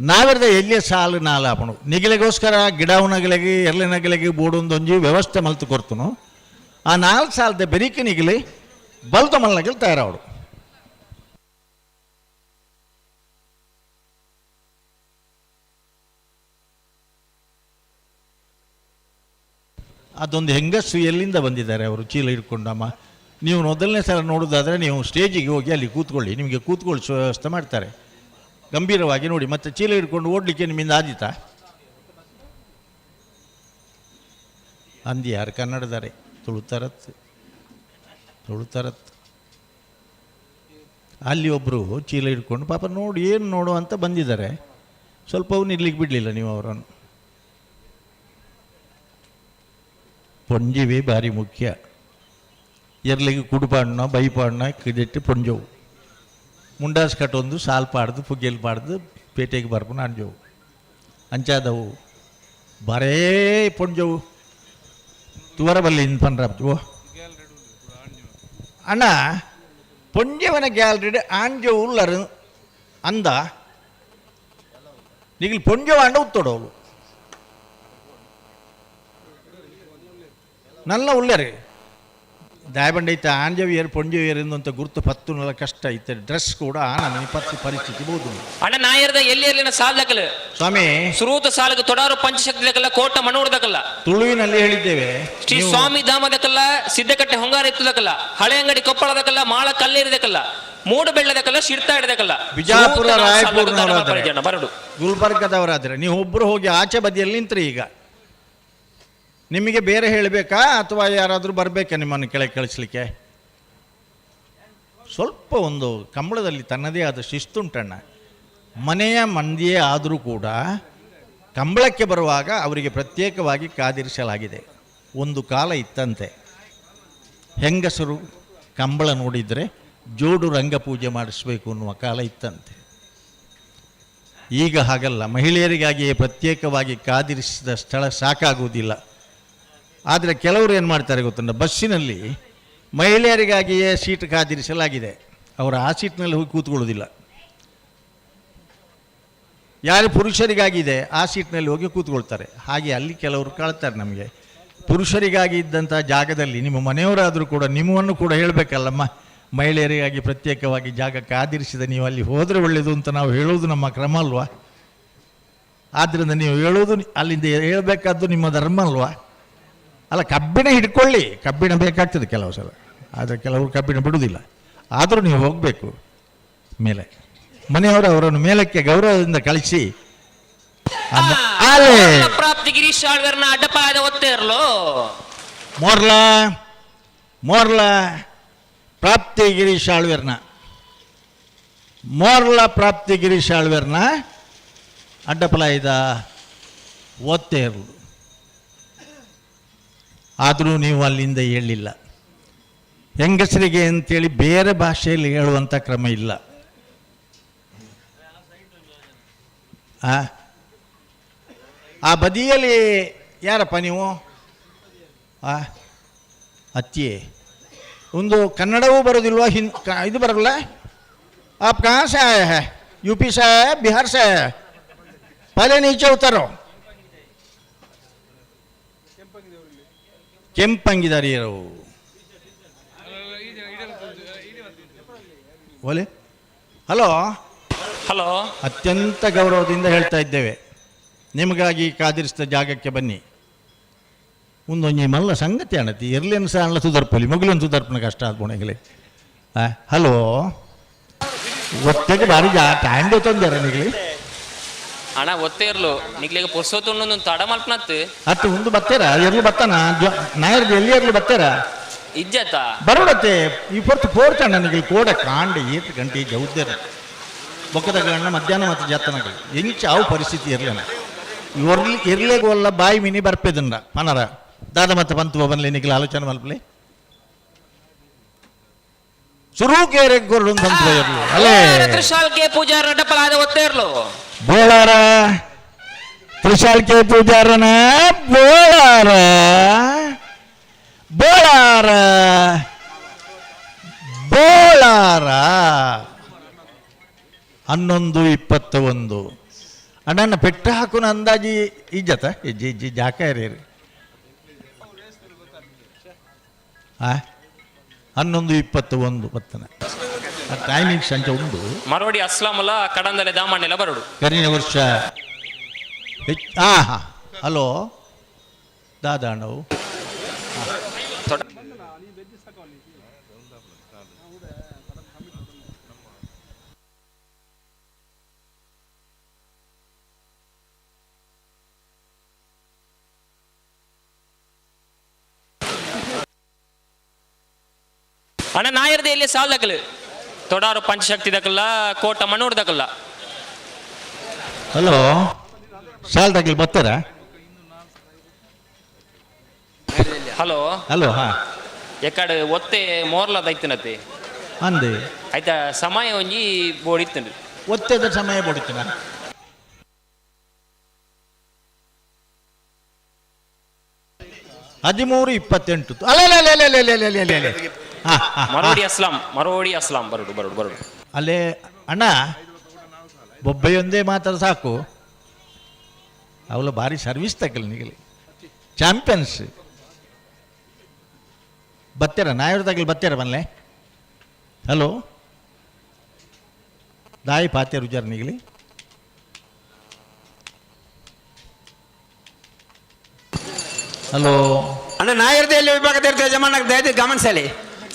ನಾವಿರ್ದ ಎಲ್ಲಿಯ ಸಾಲು ನಾಲಾಪಣು ನಿಗಲಿಗೋಸ್ಕರ ಗಿಡವನಗಲಿಗೆ ಎರ್ಲಿನಗಲಿಗೆ ಬೋಡೊಂದೊಂಜಿ ವ್ಯವಸ್ಥೆ ಮಲ್ತು ಕೊರ್ತನು. ಆ 4 ಸಾಲದ ಬೆರಿಕೆ ನಿಗಲಿ ಬಲ್ದ ಮಲ್ಲಗಲಿ ತಯಾರಾವಡು. ಅದೊಂದು ಹೆಂಗಸು ಎಲ್ಲಿಂದ ಬಂದಿದ್ದಾರೆ ಅವರು ಚೀಲ ಹಿಡ್ಕೊಂಡಮ್ಮ. ನೀವು ಮೊದಲನೇ ಸಲ ನೋಡೋದಾದರೆ ನೀವು ಸ್ಟೇಜಿಗೆ ಹೋಗಿ ಅಲ್ಲಿ ಕೂತ್ಕೊಳ್ಳಿ, ನಿಮಗೆ ಕೂತ್ಕೊಳ್ಳಿಸುವ ವ್ಯವಸ್ಥೆ ಮಾಡ್ತಾರೆ. ಗಂಭೀರವಾಗಿ ನೋಡಿ. ಮತ್ತೆ ಚೀಲ ಹಿಡ್ಕೊಂಡು ಓಡಲಿಕ್ಕೆ ನಿಮ್ಮಿಂದ ಆದೀತಾ? ಅಂದಿ ಯಾರು ಕನ್ನಡದಾರೆ ತುಳುತರತ್ ತುಳುತರತ್. ಅಲ್ಲಿ ಒಬ್ಬರು ಚೀಲ ಹಿಡ್ಕೊಂಡು ಪಾಪ ನೋಡಿ ಏನು ನೋಡು ಅಂತ ಬಂದಿದ್ದಾರೆ. ಸ್ವಲ್ಪ ಅವನು ಇರ್ಲಿಕ್ಕೆ ಬಿಡಲಿಲ್ಲ ನೀವು ಅವರನ್ನು. ಪೊಂಜಿವೆ ಭಾರಿ ಮುಖ್ಯ. ಎರ್ಲಿಗೆ ಕುಡುಪಾಡ್ನ ಬೈಪಾಡ್ನ ಕಿದಿಟ್ಟು ಪೊಂಜವು ಮುಂಡಾಸ್ ಕಟ್ಟೊಂದು ಸಾಲ್ ಪಾಡ್ದು ಪುಗ್ಗೆಲ್ ಪಾಡ್ದು ಪೇಟೆಗೆ ಬರ್ಪುನ ಅಂಜವು ಅಂಚಾದವು ಬರೇ ಪೊಂಜವು ತುವರ ಬಲ್ಲಿ ಇನ್ ಪನ್ರ ಓ ಅಣ್ಣ ಪೊಂಜವನ ಗ್ಯಾಲರಿ ಆಂಜವು ಉಳ್ಳರು ಅಂದ ನಿಗಿಲ್ ಪೊಂಜವ ಅಂಡ ಉತ್ತೋಡವಳು ನಲ್ಲ ಉಳ್ಳರು ದಾಯಬಂಡ ಐತೆ ಆಂಜವಿಯರ್ ಪೊಂಜವಿಯರ್ ಅಂತ ಗುರುತು ಪತ್ತು ನಲ್ಲ ಕಷ್ಟ ಐತೆ. ಡ್ರೆಸ್ ಕೂಡ ಆನ ಪತ್ತು ಪರಿಸ್ಥಿತಿ ಬೋದು. ಅಣ್ಣ ನಾಯರ್ದ ಎಲ್ಲಿ ಎಲ್ಲಿನ ಸಾಲದಕಲ ಸ್ವಾಮಿ ಸುರೂತ ಸಾಲಗ ತೊಡಾರು ಪಂಚಶಕ್ತಿ ದಕಲ್ಲ ಕೋಟ ಮಣೂರ್ದಕಲ್ಲ ತುಳುವಿನಲ್ಲಿ ಹೇಳಿದ್ದೇವೆ. ಶ್ರೀ ಸ್ವಾಮಿ ಧಾಮದಕಲ್ಲ ಸಿದ್ದಕಟ್ಟೆ ಹೊಂಗಾರ ಎತ್ತದಕಲ್ಲ ಹಳೆ ಅಂಗಡಿ ಕೊಪ್ಪಳದಕಲ್ಲ ಮಾಳ ಕಲ್ಲೇರಿದಕಲ್ಲ ಮೂಡು ಬೆಳ್ಳದಕಲ್ಲ ಶಿರ್ತಾ ಹಿಡದಕಲ್ಲ ಬಿಜಾಪುರ ರಾಯಪುರನವರಾದರೆ ಗುಲ್ಬರ್ಗದವರಾದರೆ ನೀವು ಒಬ್ಬರು ಹೋಗಿ ಆಚೆ ಬದಿಯಲ್ಲಿ ನಿಂತ್ರಿ. ಈಗ ನಿಮಗೆ ಬೇರೆ ಹೇಳಬೇಕಾ ಅಥವಾ ಯಾರಾದರೂ ಬರಬೇಕಾ ನಿಮ್ಮನ್ನು ಕೆಳಗೆ ಕಳಿಸ್ಲಿಕ್ಕೆ? ಸ್ವಲ್ಪ ಒಂದು ಕಂಬಳದಲ್ಲಿ ತನ್ನದೇ ಆದ ಶಿಸ್ತುಂಟಣ್ಣ. ಮನೆಯ ಮಂದಿಯೇ ಆದರೂ ಕೂಡ ಕಂಬಳಕ್ಕೆ ಬರುವಾಗ ಅವರಿಗೆ ಪ್ರತ್ಯೇಕವಾಗಿ ಕಾದಿರಿಸಲಾಗಿದೆ. ಒಂದು ಕಾಲ ಇತ್ತಂತೆ, ಹೆಂಗಸರು ಕಂಬಳ ನೋಡಿದರೆ ಜೋಡು ರಂಗಪೂಜೆ ಮಾಡಿಸಬೇಕು ಅನ್ನುವ ಕಾಲ ಇತ್ತಂತೆ. ಈಗ ಹಾಗಲ್ಲ, ಮಹಿಳೆಯರಿಗಾಗಿಯೇ ಪ್ರತ್ಯೇಕವಾಗಿ ಕಾದಿರಿಸಿದ ಸ್ಥಳ ಸಾಕಾಗುವುದಿಲ್ಲ. ಆದರೆ ಕೆಲವರು ಏನು ಮಾಡ್ತಾರೆ ಗೊತ್ತುಂಟ, ಬಸ್ಸಿನಲ್ಲಿ ಮಹಿಳೆಯರಿಗಾಗಿಯೇ ಸೀಟ್ ಕಾದಿರಿಸಲಾಗಿದೆ, ಅವರು ಆ ಸೀಟ್ನಲ್ಲಿ ಹೋಗಿ ಕೂತ್ಕೊಳ್ಳೋದಿಲ್ಲ. ಯಾರು ಪುರುಷರಿಗಾಗಿದೆ ಆ ಸೀಟ್ನಲ್ಲಿ ಹೋಗಿ ಕೂತ್ಕೊಳ್ತಾರೆ. ಹಾಗೆ ಅಲ್ಲಿ ಕೆಲವರು ಕಾಳ್ತಾರೆ ನಮಗೆ. ಪುರುಷರಿಗಾಗಿ ಇದ್ದಂಥ ಜಾಗದಲ್ಲಿ ನಿಮ್ಮ ಮನೆಯವರಾದರೂ ಕೂಡ ನಿಮ್ಮನ್ನು ಕೂಡ ಹೇಳಬೇಕಲ್ಲಮ್ಮ, ಮಹಿಳೆಯರಿಗಾಗಿ ಪ್ರತ್ಯೇಕವಾಗಿ ಜಾಗ ಕಾದಿರಿಸಿದ ನೀವು ಅಲ್ಲಿ ಹೋದರೆ ಒಳ್ಳೆಯದು ಅಂತ ನಾವು ಹೇಳೋದು ನಮ್ಮ ಕ್ರಮ ಅಲ್ವಾ? ಆದ್ದರಿಂದ ನೀವು ಹೇಳೋದು ಅಲ್ಲಿಂದ ಹೇಳಬೇಕಾದ್ದು ನಿಮ್ಮ ಧರ್ಮ ಅಲ್ವಾ? ಅಲ್ಲ, ಕಬ್ಬಿಣ ಹಿಡ್ಕೊಳ್ಳಿ, ಕಬ್ಬಿಣ ಬೇಕಾಗ್ತದೆ ಕೆಲವು ಸಲ, ಆದರೆ ಕೆಲವರು ಕಬ್ಬಿಣ ಬಿಡುವುದಿಲ್ಲ. ಆದರೂ ನೀವು ಹೋಗಬೇಕು ಮೇಲೆ. ಮನೆಯವರು ಅವರನ್ನು ಮೇಲಕ್ಕೆ ಗೌರವದಿಂದ ಕಳಿಸಿ. ಪ್ರಾಪ್ತಿ ಗಿರೀಶ್ ಆಳ್ವರ್ನ ಅಡ್ಡಪಾದ ಒತ್ತೇರ್ಲು ಮೋರ್ಲ ಮೋರ್ಲ ಪ್ರಾಪ್ತಿ ಗಿರೀಶ್ ಆಳ್ವೇರ್ನ ಮೋರ್ಲ ಪ್ರಾಪ್ತಿ ಗಿರೀಶ್ ಆಳ್ವೇರ್ನ ಅಡ್ಡಪಲಾಯದ ಒತ್ತೇರ್ಲು. ಆದರೂ ನೀವು ಅಲ್ಲಿಂದ ಹೇಳಿಲ್ಲ. ಹೆಂಗಸರಿಗೆ ಅಂತೇಳಿ ಬೇರೆ ಭಾಷೆಯಲ್ಲಿ ಹೇಳುವಂಥ ಕ್ರಮ ಇಲ್ಲ. ಆ ಬದಿಯಲ್ಲಿ ಯಾರಪ್ಪ ನೀವು? ಅತ್ತಿಯೇ, ಒಂದು ಕನ್ನಡವೂ ಬರೋದಿಲ್ವಾ, ಇದು ಬರೋಲ್ಲ? ಆಪ್ ಕहाँ से आए हैं? यूपी से आए हैं, बिहार से आए हैं? पहले नीचे उतरो. ಕೆಂಪಂಗಿದಾರಿಯರು ಓಲೆ. ಹಲೋ ಹಲೋ, ಅತ್ಯಂತ ಗೌರವದಿಂದ ಹೇಳ್ತಾ ಇದ್ದೇವೆ, ನಿಮಗಾಗಿ ಕಾದಿರಿಸಿದ ಜಾಗಕ್ಕೆ ಬನ್ನಿ. ಒಂದೊಂಜಿ ಮಲ್ಲ ಸಂಗತಿ ಅಣತಿ ಎರ್ಲೇನು ಸಹ ಅಣ್ಣ ಸುದರ್ಪಲಿ ಮಗುಲೊಂದು ಸುದರ್ಪನ ಕಷ್ಟ ಆದ್ಬೋಣೆಗಲಿ. ಹಲೋ, ಒತ್ತೆಗೆ ಬಾರಿ ಜಾ ಟೈಮ್ ತೊಂದರೆ ನಿಗಲಿ ಅಣ್ಣ ಒತ್ತೆ ಇರ್ಲು ನಿಗ್ಲಿಗ ಪುರ್ಸೊತ್ತು ಉಂಡು ತಡ ಮಲ್ಪನತ್ತು ಅತ್ತು ಒಂದು ಬತ್ತೇರ ಎರ್ಲು ಬತ್ತಾನ ನಾಯರ್ದು ಎಲ್ಲಿ ಎರ್ಲು ಬತ್ತೇರ ಇಜ್ಜತ್ತ ಬರೋಡತ್ತೆ ಈ ಪೊರ್ತು ಪೋರ್ಚಣ್ಣ ನಿಗಲಿ ಕೋಡ ಕಾಂಡ ಏತ್ ಗಂಟೆ ಜೌದ್ದೇರ ಬೊಕ್ಕದ ಗಣ್ಣ ಮಧ್ಯಾಹ್ನ ಮತ್ತು ಜಾತನಗಳು ಎಂಚ ಅವು ಪರಿಸ್ಥಿತಿ ಇರ್ಲೇನ ಇರ್ಲಿ ಇರ್ಲೇಗೋಲ್ಲ ಬಾಯಿ ಮಿನಿ ಬರ್ಪೆದುಂಡ ಪನರ ದಾದ ಮತ್ತೆ ಪಂತು ಬನ್ಲಿ ನಿಗಲ ಆಲೋಚನೆ ಮಲ್ಪಲಿ ಸುರುಕೇರೆ ಗೊರ್ಡು ಪಂತು ಇರ್ಲು ಅಲೇ ತ್ರಿಶಾಲ್ಕೆ ಪೂಜಾರ ಅಡ್ಡಪಲಾದ ಒತ್ತೆ ಇರ್ಲು ಬೋಳಾರ ತ್ರಿಶಾಲ್ಕೆ ಪೂಜಾರನ ಬೋಳಾರ ಬೋಳಾರ ಬೋಳಾರ 11:21. ಅಣ್ಣನ ಪೆಟ್ಟ ಹಾಕುನ ಅಂದಾಜಿ ಇಜ್ಜತ ಇಜ್ಜಿ ಇಜ್ಜಿ ಜಾಕ 11:21 ಬತ್ತನ ಟೈಮಿಂಗ್ ಸಂಜೆ ಉಂಟು. ಮರೋಡಿ ಅಸ್ಲಾಮುಲ ಕಡಂದಲೆ ದಾಮಣ್ಣೆಲ್ಲ ಬರೋಡು ಕರಿನ ವರ್ಷ ಹಾಂ ಹಾಂ. ಹಲೋ ದಾದಾ ಅಣ್ಣವು ಅಣ್ಣ ನಾಯರ್ದೆ ಇಲ್ಲಿ ಸಾಲದಕ್ಕಲು ತೊಡಾರು ಪಂಚಶಕ್ತಿ ದಕ್ಕಲ್ಲ ಕೋಟ ಮಣ್ಣೂರು ದಕ್ಕಲ್ಲ. ಹಲೋ ಸಾಲದಕ್ಕಲ್ ಬರ್ತಾರ? ಹಲೋ ಹಲೋ ಹಾ ಎಕ್ಕಡೆ ಒತ್ತೆ ಮೋರ್ಲ ದೈತನತೆ ಅಂದೆ ಆಯ್ತಾ ಸಮಯ ಒಂಜಿ ಬೋಡಿತ್ತಂಡು ಒತ್ತೆದ ಸಮಯ ಬೋಡಿತ್ತನ 13:28. ಅಲ್ಲ ಅಲ್ಲ ಅಲ್ಲ ಅಲ್ಲ ಅಲ್ಲ ಅಲ್ಲ ಅಲ್ಲ. ಮರೋಡಿ ಅಸ್ಲಾಂ ಮರೋಡಿ ಅಸ್ಲಾಂ ಬರಡು ಬರಡು ಬರಡು. ಅಲ್ಲೇ ಅಣ್ಣ ಬೊಬ್ಬೆಯೊಂದೇ ಮಾತ್ರ ಸಾಕು, ಅವಳು ಭಾರಿ ಸರ್ವಿಸ್ ತಕ್ಕಲ್ಲ ನಿಗಲಿ ಚಾಂಪಿಯನ್ಸ್ ಬತ್ತೀರ ನಾಯವ್ರ ತಗಲಿ ಬತ್ತೀರ ಬನ್ಲೆ. ಹಲೋ ದಾಯಿ ಪಾತೆ ರುಜಾರ್ ನಿಗಲಿ. ಹಲೋ ಅಣ್ಣ ನಾಯರ್ದೆ ವಿಭಾಗದ ಯಜಮಾನ ದಯದ ಗಮನಿಸಲಿ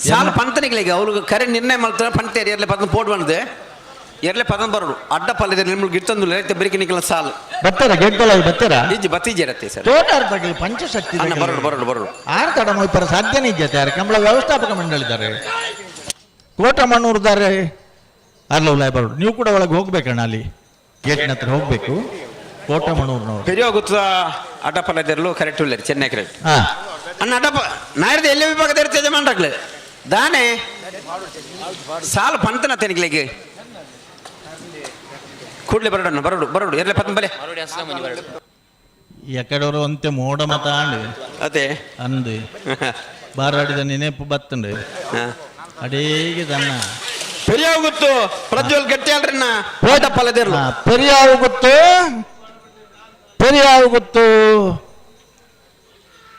ಸಾಲ ಪಂತನಿಗಳಿಗೆ ಅವ್ರಿಗೆ ಕರೆ ನಿರ್ಣಯ ಮಾಡ್ತಾರೆ ಪಂತೇರಿ ಎರ್ಲೆ ಪದನ ಪೋಟ್ ಬಂದು ಎರ್ಲೆ ಪದನ ಬರೋಡು ಅಡ್ಡ ಪಲ್ಲದೆ ನಿಮ್ಗೆ ಗಿಟ್ಟೊಂದು ರೈತ ಬೆರಿಕೆ ನಿಕ್ಕಲ ಸಾಲು ಬತ್ತಾರ ಗೆಡ್ಡಲ ಬತ್ತಾರ ಇಜ್ಜಿ ಬತ್ತೀಜಿ ಇರತ್ತೆ ಸರ್ ತೋಟಾರ ಪಂಚಶಕ್ತಿ ಅಣ್ಣ ಬರೋಡು ಬರೋಡು ಬರೋಡು ಆರು ತಡ ಮೊಯ್ಪರ ಸಾಧ್ಯನೇ ಇಜ್ಜತೆ ಯಾರು ಕಂಬಳ ವ್ಯವಸ್ಥಾಪಕ ಮಂಡಳಿದ್ದಾರೆ ಕೋಟ ಮಣ್ಣೂರ್ದಾರೆ ಅರ್ಲ ಬರೋಡು. ನೀವು ಕೂಡ ಒಳಗೆ ಹೋಗ್ಬೇಕಣ್ಣ, ಅಲ್ಲಿ ಗೇಟ್ನ ಹತ್ರ ಹೋಗ್ಬೇಕು. ಕೋಟಮಣೂರ್ನವರು. ಪೆರಿಯ ಗುತ್ತ ಅಡ್ಡಪಲ್ಲದೆರ್ಲು ಕರೆಕ್ಟ್ ಉಳ್ಳೇರು ಚೆನ್ನೈ ಕರೆಕ್ಟ್. ಅಣ್ಣ ಅಡ್ಡಪ್ಪ ನಾಯರ್ದ ಎಲ್ಲಿ ವಿಭಾಗದ ಯಜಮಾನ್ರಾಗ್ಲು ದಾನೆ ಸಾಲು ಪಂತನ ತೆನಿಗ್ಲಿಗೆ ಕೂಡ್ಲೆ ಬರಡಣ್ಣ ಬರಡು ಬರಡು ಎರ್ಲೆ ಪತ್ತನ ಬಲೆ ಎಕಡವರು ಅಂತೆ ಮೋಡ ಮತಾಂಡ್ ಅದೇ ಅಂದು ಬಾರಾಡಿದ ನೆನಪು ಬತ್ತಂಡು ಅಡೇಗೆ ತನ್ನ ಪೆರಿಯ ಗೊತ್ತು ಪ್ರಜ್ವಲ್ ಗಟ್ಟಿ ಅಲ್ರಿಣ್ಣ ಅಡ್ಡಪಲ್ಲದೆರ್ಲು ಪೆರಿಯಾವು ಗೊತ್ತು ಪೆರಿಯಾವು ಗೊತ್ತು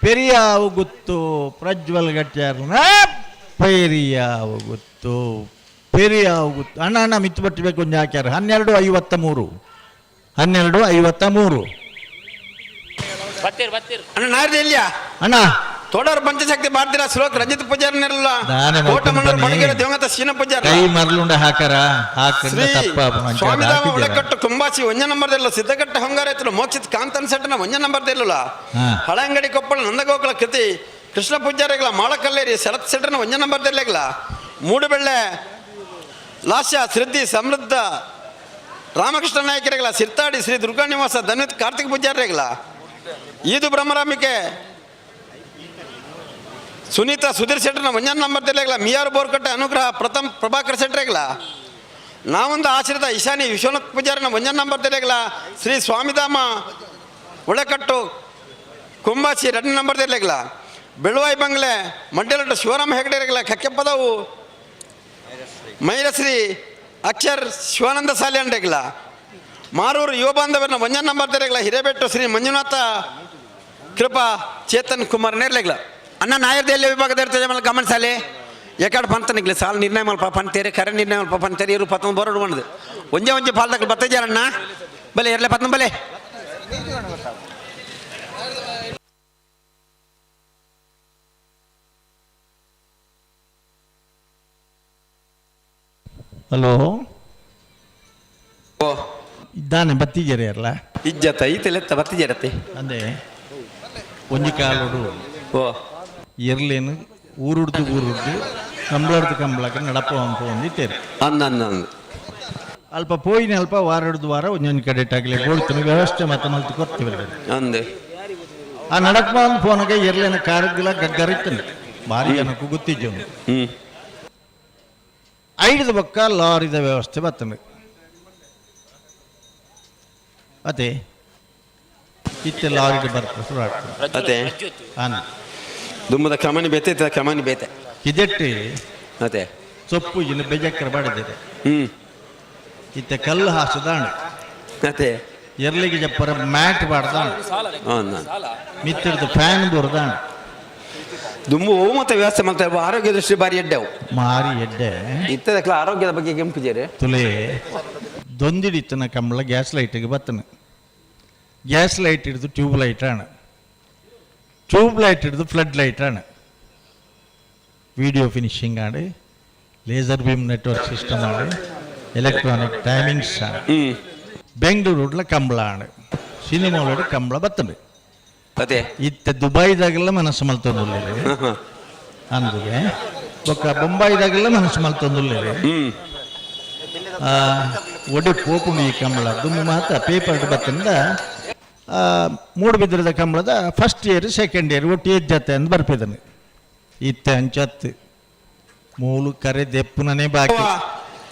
ಪೆರಿಯಾವು ಗೊತ್ತು ಪ್ರಜ್ವಲ್ ಗಟ್ಟಿಯಾರ್ನ ಪೆರಿಯಾವು ಗೊತ್ತು ಪೆರಿಯಾವು ಗೊತ್ತು. ಅಣ್ಣ ಅಣ್ಣ ಮಿತ್ತು ಬಟ್ಟಬೇಕು ಒಂಜಿ ಹಾಕ್ಯಾರ. 12:53 12:53. ಬತ್ತೀರ್ ಬತ್ತೀರ್ ಅಣ್ಣ ನಾರ್ದ ಎಲ್ಲಿಯಾ ಅಣ್ಣ ತೋಡರ್ ಪಂಚಶಕ್ತಿ ಭಾರತೀಯ ಶ್ಲೋಕ್ ರಂಜಿತ್ ಪೂಜಾರಿನೆಲ್ಲ ದಾನೆ ಕೋಟಮಣ್ಣೂರು ಮಲ್ಕೊಂತಾನೆ. ಬಣಗೆರೆ ದೇವಂಗತ ಶೀನ ಪೂಜಾರಿ ಕೈ ಮರಳುಂಡ ಹಾಕರ ಹಾಕಂಡ ಶ್ರೀ ತಪ್ಪ ಸ್ವಾಮಿಧಾಮ ಒಳಕಟ್ಟು ಕುಂಬಾಸಿ ಒಂಜ ನಂಬರ್ದಿಲ್ಲ ಸಿದ್ಧಗಟ್ಟ ಹೊಂಗಾರೈತಲು ಮೋಕ್ಷಿತ್ ಕಾಂತನ್ ಸೆಟ್ಟನ ಒಂಜ ನಂಬರ್ದಿಲ್ಲ ಹಳಂಗಡಿ ಕೊಪ್ಪಳ ನಂದಗೋಕುಲ ಕೃತಿ ಕೃಷ್ಣ ಪೂಜಾರಿಗಳ ಮಾಳಕಲ್ಲೇರಿ ಶರತ್ ಸೆಟ್ಟನ ಒಂಜ ನಂಬರ್ದಿಲ್ಲ ಮೂಡುಬೆಳ್ಳೆ ಲಾಸ್ಯ ಶ್ರದ್ಧಿ ಸಮೃದ್ಧ ರಾಮಕೃಷ್ಣ ನಾಯಕರಿಗಳ ಸಿರ್ತಾಡಿ ಶ್ರೀ ದುರ್ಗಾ ನಿವಾಸ ಧನ್ವಿತ್ ಕಾರ್ತಿಕ್ ಪೂಜಾರಿಗಳ ಈದು ಬ್ರಹ್ಮರಾಮಿಕೆ ಸುನೀತಾ ಸುಧೀರ್ ಶೆಟ್ಟರ್ನ ಒಂಜನ್ ನಂಬರ್ ತೆಲೆಗಳ ಮಿಯಾರ್ ಬೋರ್ಕಟ್ಟೆ ಅನುಗ್ರಹ ಪ್ರಥಮ್ ಪ್ರಭಾಕರ್ ಶೆಟ್ಟರೆಗಳ ನಾವೊಂದು ಆಶ್ರಿತ ಈಶಾನಿ ವಿಶ್ವನಾಥ್ ಪೂಜಾರಿನ ಒಂಜನ್ ನಂಬರ್ ತೆಲೆಗಳ ಶ್ರೀ ಸ್ವಾಮಿಧಾಮ ಒಳಕಟ್ಟು ಕುಂಬಾಸಿ 2 ನಂಬರ್ ತೆಲೆಗಳ ಬೆಳುವಾಯಿ ಬಂಗ್ಲೆ ಮಂಡ್ಯಲಟ್ಟು ಶಿವರಾಮ ಹೆಗಡೆಗಳ ಕಕ್ಕೆಪದವು ಮೈರಶ್ರೀ ಅಕ್ಷರ್ ಶಿವಾನಂದ ಸಾಲ್ಯಾಂಡೆಗಳ ಮಾರೂರು ಯುವ ಬಾಂಧವರನ್ನ ಒಂಜನ್ ನಂಬರ್ ತೆಲೆಗಳ ಹಿರೇಬೆಟ್ಟು ಶ್ರೀ ಮಂಜುನಾಥ ಕೃಪಾ ಚೇತನ್ ಕುಮಾರ್ ನೇರ್ಲೆಗಳ ಅಣ್ಣ ನಾಯರ್ದೆಲ್ಲ ವಿಭಾಗದ ಇರ್ತದೆ ಮಲ್ಲ ಗಮನಿಸಾಲೆ ಎಕಡೆ ಪಂತನಿಗ್ಲಿ ಸಾಲ ನಿರ್ಣಯ ಮಲ್ಪ ಪಂತೇರಿ ಕರೆ ನಿರ್ಣಯ ಮಲ್ಪ ಪಂತೇರಿ ಇರು ಪತ್ತೊಂದು ಬರೋಡು ಬಂದದು ಒಂಜೆ ಒಂಜೆ ಪಾಲ್ದಕ್ಲು ಬತ್ತಜಾರಣ್ಣ ಬಲೆ ಎರ್ಲೆ ಪತ್ತನ ಬಲೆ. ಹಲೋ ಇದ್ದಾನೆ ಬತ್ತಿಜೇರಿ ಅಲ್ಲ ಇಜ್ಜತ ಈತೆಲೆತ್ತ ಬತ್ತಿಜೇರತ್ತೆ ಅಂದೆ ಒಂಜಿ ಕಾಲೋಡು ಓ ಎರ್ಲೇನು ಊರುಡ್ದು ಊರುಡ್ದು ಕಂಬಳಡ್ದು ಕಂಬಳಕ್ಕೆ ನಡಪ ಒಂದಿತ್ತೇರು ಅಂದ ಅಂದ ಅಂದ ಅಲ್ಪ ಪೋಯಿನ ಅಲ್ಪ ವಾರಡ್ದು ವಾರ ಒಂದೊಂದು ಕಡೆ ಟಾಗ್ಲೆ ಬೋಳ್ತೀನಿ ವ್ಯವಸ್ಥೆ ಮತ್ತೆ ಮಲ್ತು ಕೊಡ್ತೀವಿ ಅಂದೆ ಆ ನಡಪ್ಪ ಒಂದು ಫೋನಾಗ ಎರ್ಲೇನ ಕಾರಗ್ಲ ಗಗ್ಗರ ಇತ್ತನೆ ಭಾರಿ ಜನಕ್ಕೂ ಗೊತ್ತಿದ್ದವನು. ಐದು ಬೊಕ್ಕ ಲಾರಿದ ವ್ಯವಸ್ಥೆ ಬರ್ತದೆ ಅದೇ ಇತ್ತೆ ಲಾರಿಗೆ ಬರ್ತದೆ ಶುರು ಆಗ್ತದೆ. ಅದೇ ಅನ್ನ ದುಮ್ಮದ ಕ್ರಮನಿ ಬೇತೆ ಇತ್ತ ಕ್ರಮನಿ ಬೇತೆ ಇದೆಟ್ಟಿ ಅದೇ ಸೊಪ್ಪು ಇನ್ನು ಬೆಜಕ್ರ ಬಡದಿದೆ. ಇತ್ತೆ ಕಲ್ಲು ಹಾಸದಾಣ ಅದೇ ಎರ್ಲಿಗೆ ಜಪ್ಪರ ಮ್ಯಾಟ್ ಬಾಡ್ದಾಣ ಮಿತ್ತಿರ್ದು ಫ್ಯಾನ್ ಬೋರ್ದಾಣ ದುಂಬು ಅವು ಮತ್ತೆ ವ್ಯವಸ್ಥೆ ಮಾಡ್ತಾರೆ ಆರೋಗ್ಯ ದೃಷ್ಟಿ ಬಾರಿ ಎಡ್ಡೆವು ಮಾರಿ ಎಡ್ಡೆ ಇತ್ತದಕ್ಲ ಆರೋಗ್ಯದ ಬಗ್ಗೆ ಕೆಂಪುಜೇರಿ ತುಲೆ ದೊಂದಿಡಿತ್ತನ ಕಂಬಳ ಗ್ಯಾಸ್ ಲೈಟಿಗೆ ಬತ್ತನ ಗ್ಯಾಸ್ ಲೈಟ್ ಹಿಡಿದು ಟ್ಯೂಬ್ ಲೈಟ್ ಆಣ ಟ್ಯೂಬ್ ಲೈಟ್ ಹಿಡಿದು ಫ್ಲಡ್ ಲೈಟ್ ಆಣ ವಿಡಿಯೋ ಫಿನಿಶಿಂಗ್ ಆಡಿ ಲೇಸರ್ ಬೀಮ್ ನೆಟ್ವರ್ಕ್ ಸಿಸ್ಟಮ್ ಆಡಿ ಎಲೆಕ್ಟ್ರಾನಿಕ್ ಟೈಮಿಂಗ್ಸ್ ಆಣ ಬೆಂಗಳೂರುಡ್ಲ ಕಂಬಳ ಆಣ ಸಿನಿಮಾಲೋಡು ಕಂಬಳ ಬತ್ತಂಡು ಅದೇ ಇತ್ತ ದುಬೈದಾಗೆಲ್ಲ ಮನಸ್ಸು ಮಲ್ತೊಂದುಲ್ಲೇರಿ ಅಂದಿಗೆ ಬೊಕ್ಕ ಬೊಂಬಾಯಿದಾಗೆಲ್ಲ ಮನಸ್ಸು ಮಲ್ತೊಂದುಲ್ಲೇರಿ ಒಡೆ ಪೋಪುಂಡು ಈ ಕಂಬಳ ದುಮ್ಮು ಮಾತ್ರ ಪೇಪರ್ ಬತ್ತಂದ ಮೂಡುಬಿದ್ರದ ಕಂಬಳದ ಫಸ್ಟ್ ಇಯರ್ ಸೆಕೆಂಡ್ ಇಯರ್ ಒಟ್ಟು ಏಜ್ ಜತೆ ಅಂದ್ ಬರ್ಪಿದ್ದಾನೆ ಇತ್ತೆ ಅಂಚತ್ತು ಮೂಲು ಕರೆ ದೆಪ್ಪುನನೇ ಬಾಕಿ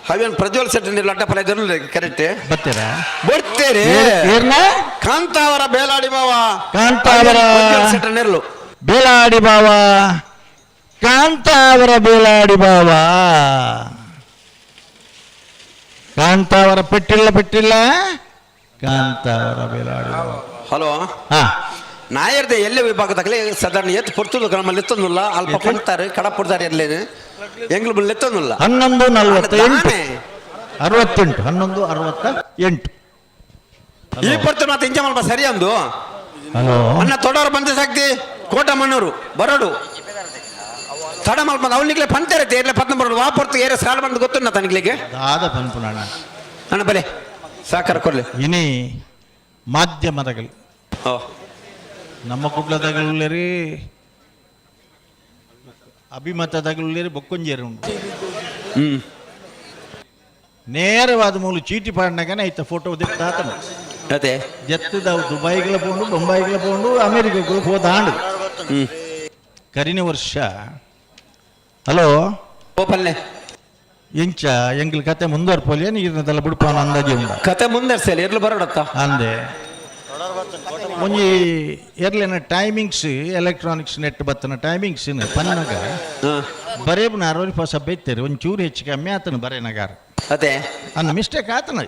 ಹವೇನ್ ಪ್ರಜ್ವಲ್ ಸೆಟ್ ಲಡ್ಡ ಫಲ ಕರೆಕ್ಟ್ ಬರ್ತೀರಾ ಬರ್ತೀರಿ ಏರ್ನ? ಕಾಂತಾವರ ಬೇಲಾಡಿ ಬಾವ ಕಾಂತಾವರ ಪ್ರಜ್ವಲ್ ಸೆಟ್ ನೆರಳು ಬೇಲಾಡಿ ಬಾವ ಕಾಂತಾವರ ಬೇಲಾಡಿ ಬಾವ ಕಾಂತಾವರ ಪೆಟ್ಟಿಲ್ಲ ಪೆಟ್ಟಿಲ್ಲ ಕಾಂತಾವರ ಬೇಲಾಡಿ ಬಾವ ಹಲೋ ಹಾ ನಾಯರ್ದೆ ಎಲ್ಲೇ ವಿಭಾಗದಾಗಲೇ ಸಾಧಾರಣ ಎತ್ತು ಪೊರ್ತುದು ನಮ್ಮಲ್ಲಿ ಎತ್ತೊಂದಿಲ್ಲ ಅಲ್ಪ ಕೊಂತಾರೆ ಕಡಪುಡ್ತಾರೆ ಎಲ್ಲೇನು ಎಂಗ್ಲು ಬಲ್ಲಿ ಎತ್ತೊಂದಿಲ್ಲ 11:48 68 11:68 ಈ ಪೊರ್ತು ಮಾತು ಇಂಚ ಮಲ್ಪ ಸರಿ ಅಂದು ಹಲೋ ಅಣ್ಣ ತೊಡೋರು ಪಂಚಶಕ್ತಿ ಕೋಟ ಮಣ್ಣೂರು ಬರೋಡು ತಡ ಮಲ್ಪ ಅವನಿಗ್ಲೆ ಪಂತರತೆ ಏರ್ಲೆ ಪತ್ನ ಬರೋಡು ವಾ ಪೊರ್ತು ಏರೆ ಸಾಲ ಬಂದು ಗೊತ್ತುಣ್ಣ ತನಗ್ಲಿಗೆ ದಾದ ಪನ್ಪುನಣ್ಣ ಅಣ್ಣ ಬಲೆ ಸಾಕಾರ ಕೊರ್ಲಿ ಇನಿ ಮಾಧ್ಯಮದಗಳು ಓ ನಮ್ಮ ಕುಡ್ಲದಗಲುಲ್ಲೇರಿ ಅಭಿಮತದಗಲುಲ್ಲೇರಿ ಬೊಕ್ಕೊಂಜೇರಿ ಉಂಟು. ನೇರವಾದ ಮೂಲು ಚೀಟಿ ಪಾಡ್ನಾಗನೆ ಐತ ಫೋಟೋ ತಾತನ. ಅದೇ ಜತ್ತದ ದುಬೈಗಳ ಪೋಂಡು, ಬೊಂಬಾಯಿಗಳ ಪೋಂಡು, ಅಮೆರಿಕಗಳು ಹೋದಾಂಡು ಕರಿನ ವರ್ಷ. ಹಲೋ ಓಪಲ್ಲೆ ಎಂಚ ಎಂಗ್ಲ ಕತೆ ಮುಂದುವರ್ಪೋಲಿಯ ನೀರಿನದೆಲ್ಲ ಬಿಡ್ಪಾನ ಅಂದಾಜೆ ಉಂಡ ಕತೆ ಮುಂದರ್ಸಲಿ ಎರ್ಲು ಬರೋಡತ್ತ ಅಂದೆ ಒಂಜಿ ಎರ್ಲೆನ ಟೈಮಿಂಗ್ಸ್ ಎಲೆಕ್ಟ್ರಾನಿಕ್ಸ್ ನೆಟ್ ಬತ್ತನ ಟೈಮಿಂಗ್ಸ್ ಪನ್ನಗ ಬರೇಬನಾರ ಒಂಜಿ ಹೊಸ ಬೈತೇರಿ ಒಂಚೂರು ಹೆಚ್ಚು ಕಮ್ಮಿ ಆತನ ಬರೇನಗಾರ. ಅದೇ ಅನ್ನ ಮಿಸ್ಟೇಕ್ ಆತನ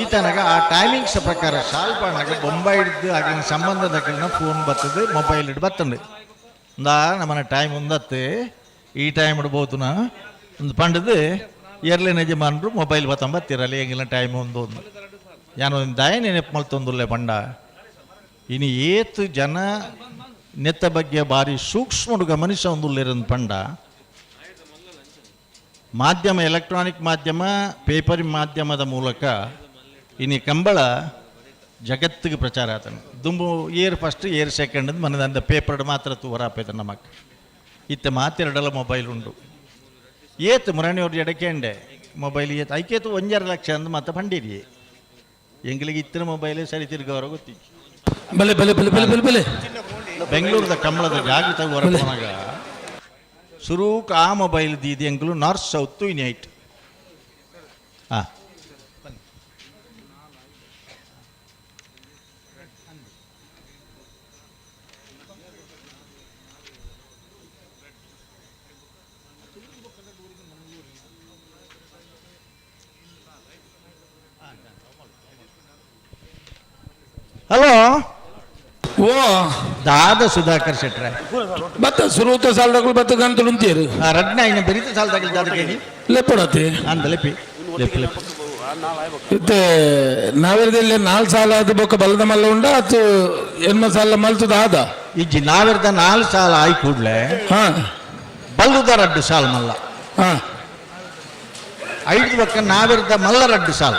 ಈತನಾಗ ಆ ಟೈಮಿಂಗ್ಸ್ ಪ್ರಕಾರ ಸಾಲ್ ಪಾಡನಾಗ ಬೊಂಬೈ ಹಿಡ್ದು ಆಗಿನ ಸಂಬಂಧದ ಫೋನ್ ಬರ್ತದೆ, ಮೊಬೈಲ್ ಹಿಡ್ ಬತ್ತಂಡು ಇಂದಾ ನಮ್ಮನೆ ಟೈಮ್ ಉಂದತ್ತೆ ಈ ಟೈಮ್ ಇಡ್ಬೋದುನ ಒಂದು ಪಂಡದು ಎರ್ಲಿನ ಯಜಮಾನರು ಮೊಬೈಲ್ ಬತ್ತಂಬತ್ತಿರಲ್ಲ ಎಂಗಿನ ಟೈಮ್ ಒಂದು ಒಂದು ಯಾನು ಒಂದು ದಯ ನೆನಪು ಮಲ್ತೊಂದುಲ್ಲೆ ಪಂಡ. ಇನ್ನು ಏತು ಜನ ನೆತ್ತ ಬಗ್ಗೆ ಭಾರಿ ಸೂಕ್ಷ್ಮ ಗಮನಿಸ ಒಂದುಲ್ಲೇರಂದು ಪಂಡ. ಮಾಧ್ಯಮ ಎಲೆಕ್ಟ್ರಾನಿಕ್ ಮಾಧ್ಯಮ ಪೇಪರ್ ಮಾಧ್ಯಮದ ಮೂಲಕ ಇನ್ನು ಕಂಬಳ ಜಗತ್ತಿಗೆ ಪ್ರಚಾರ ಆತನು. ದುಂಬು ಏರ್ ಫಸ್ಟ್ ಏರ್ ಸೆಕೆಂಡ್ ಅಂತ ಮನದ ಅಂದ ಪೇಪರ್ ಮಾತ್ರ ತೂವರಾಪೈತ ನಮಕ್. ಇತ್ತ ಮಾತೆರಡಲ ಮೊಬೈಲ್ ಉಂಡು ಏತು ಮುರಾಣಿಯವ್ರ ಎಡಕೆಂಡೆ ಮೊಬೈಲ್ ಏತು ಐಕೇತು 1.5 ಲಕ್ಷ ಅಂದು ಮತ್ತೆ ಪಂಡಿರಿ ಎಂಗ್ಲಿಗೆ ಇತ್ತಿನ ಮೊಬೈಲೇ ಸರಿ ತಿರ್ಗವರ ಗೊತ್ತಿತ್ತು. ಬಲೆ ಬಲೆ ಬಲೆ ಬಲೆ ಬಲೆ ಬಲೆ ಬೆಂಗಳೂರದ ಕಂಬಳದ ಜಾಗೃತ ಹೊರಪೋನಾಗ ಸುರೂಕ್ ಆ ಮೊಬೈಲ್ ದೀದಿ ಎಂಗ್ಲು ನಾರ್ತ್ ಸೌತ್ ಇನ್ ಐಟ್. ಹಾಂ ಹಲೋ ಓ ದಾದ ಸುಧಾಕರ್ ಶೆಟ್ರೆ ಬತ್ತ ಸುರೂತ ಸಾಲದಾಗಲು ಬತ್ತ ಗಂತಲು ಅಂತೀರಿ ರಡ್ನ ಇನ್ನು ಬೆರಿತ ಸಾಲದಾಗಲು ದಾದ ಕೇಳಿ ಲೆಪ್ಪಡತಿ ಅಂದ ಲೆಪ್ಪಿ ಲೆಪ್ಪಿ ಲೆಪ್ಪಿ ಇತ್ತೆ ನಾವೆರದಲ್ಲಿ 4 ಸಾಲ ಆದ ಬೊಕ್ಕ ಬಲದ ಮಲ್ಲ ಉಂಡ ಅದು ಎನ್ಮ ಸಾಲ ಮಲ್ತದ ಆದ ಇಜ್ಜಿ ನಾವೆರದ 4 ಸಾಲ ಆಯ್ ಕೂಡ್ಲೆ ಬಲ್ಲದ ರಡ್ಡು ಸಾಲ ಮಲ್ಲ 5 ಬೊಕ್ಕ ನಾವೆರದ ಮಲ್ಲ ರಡ್ಡು ಸಾಲ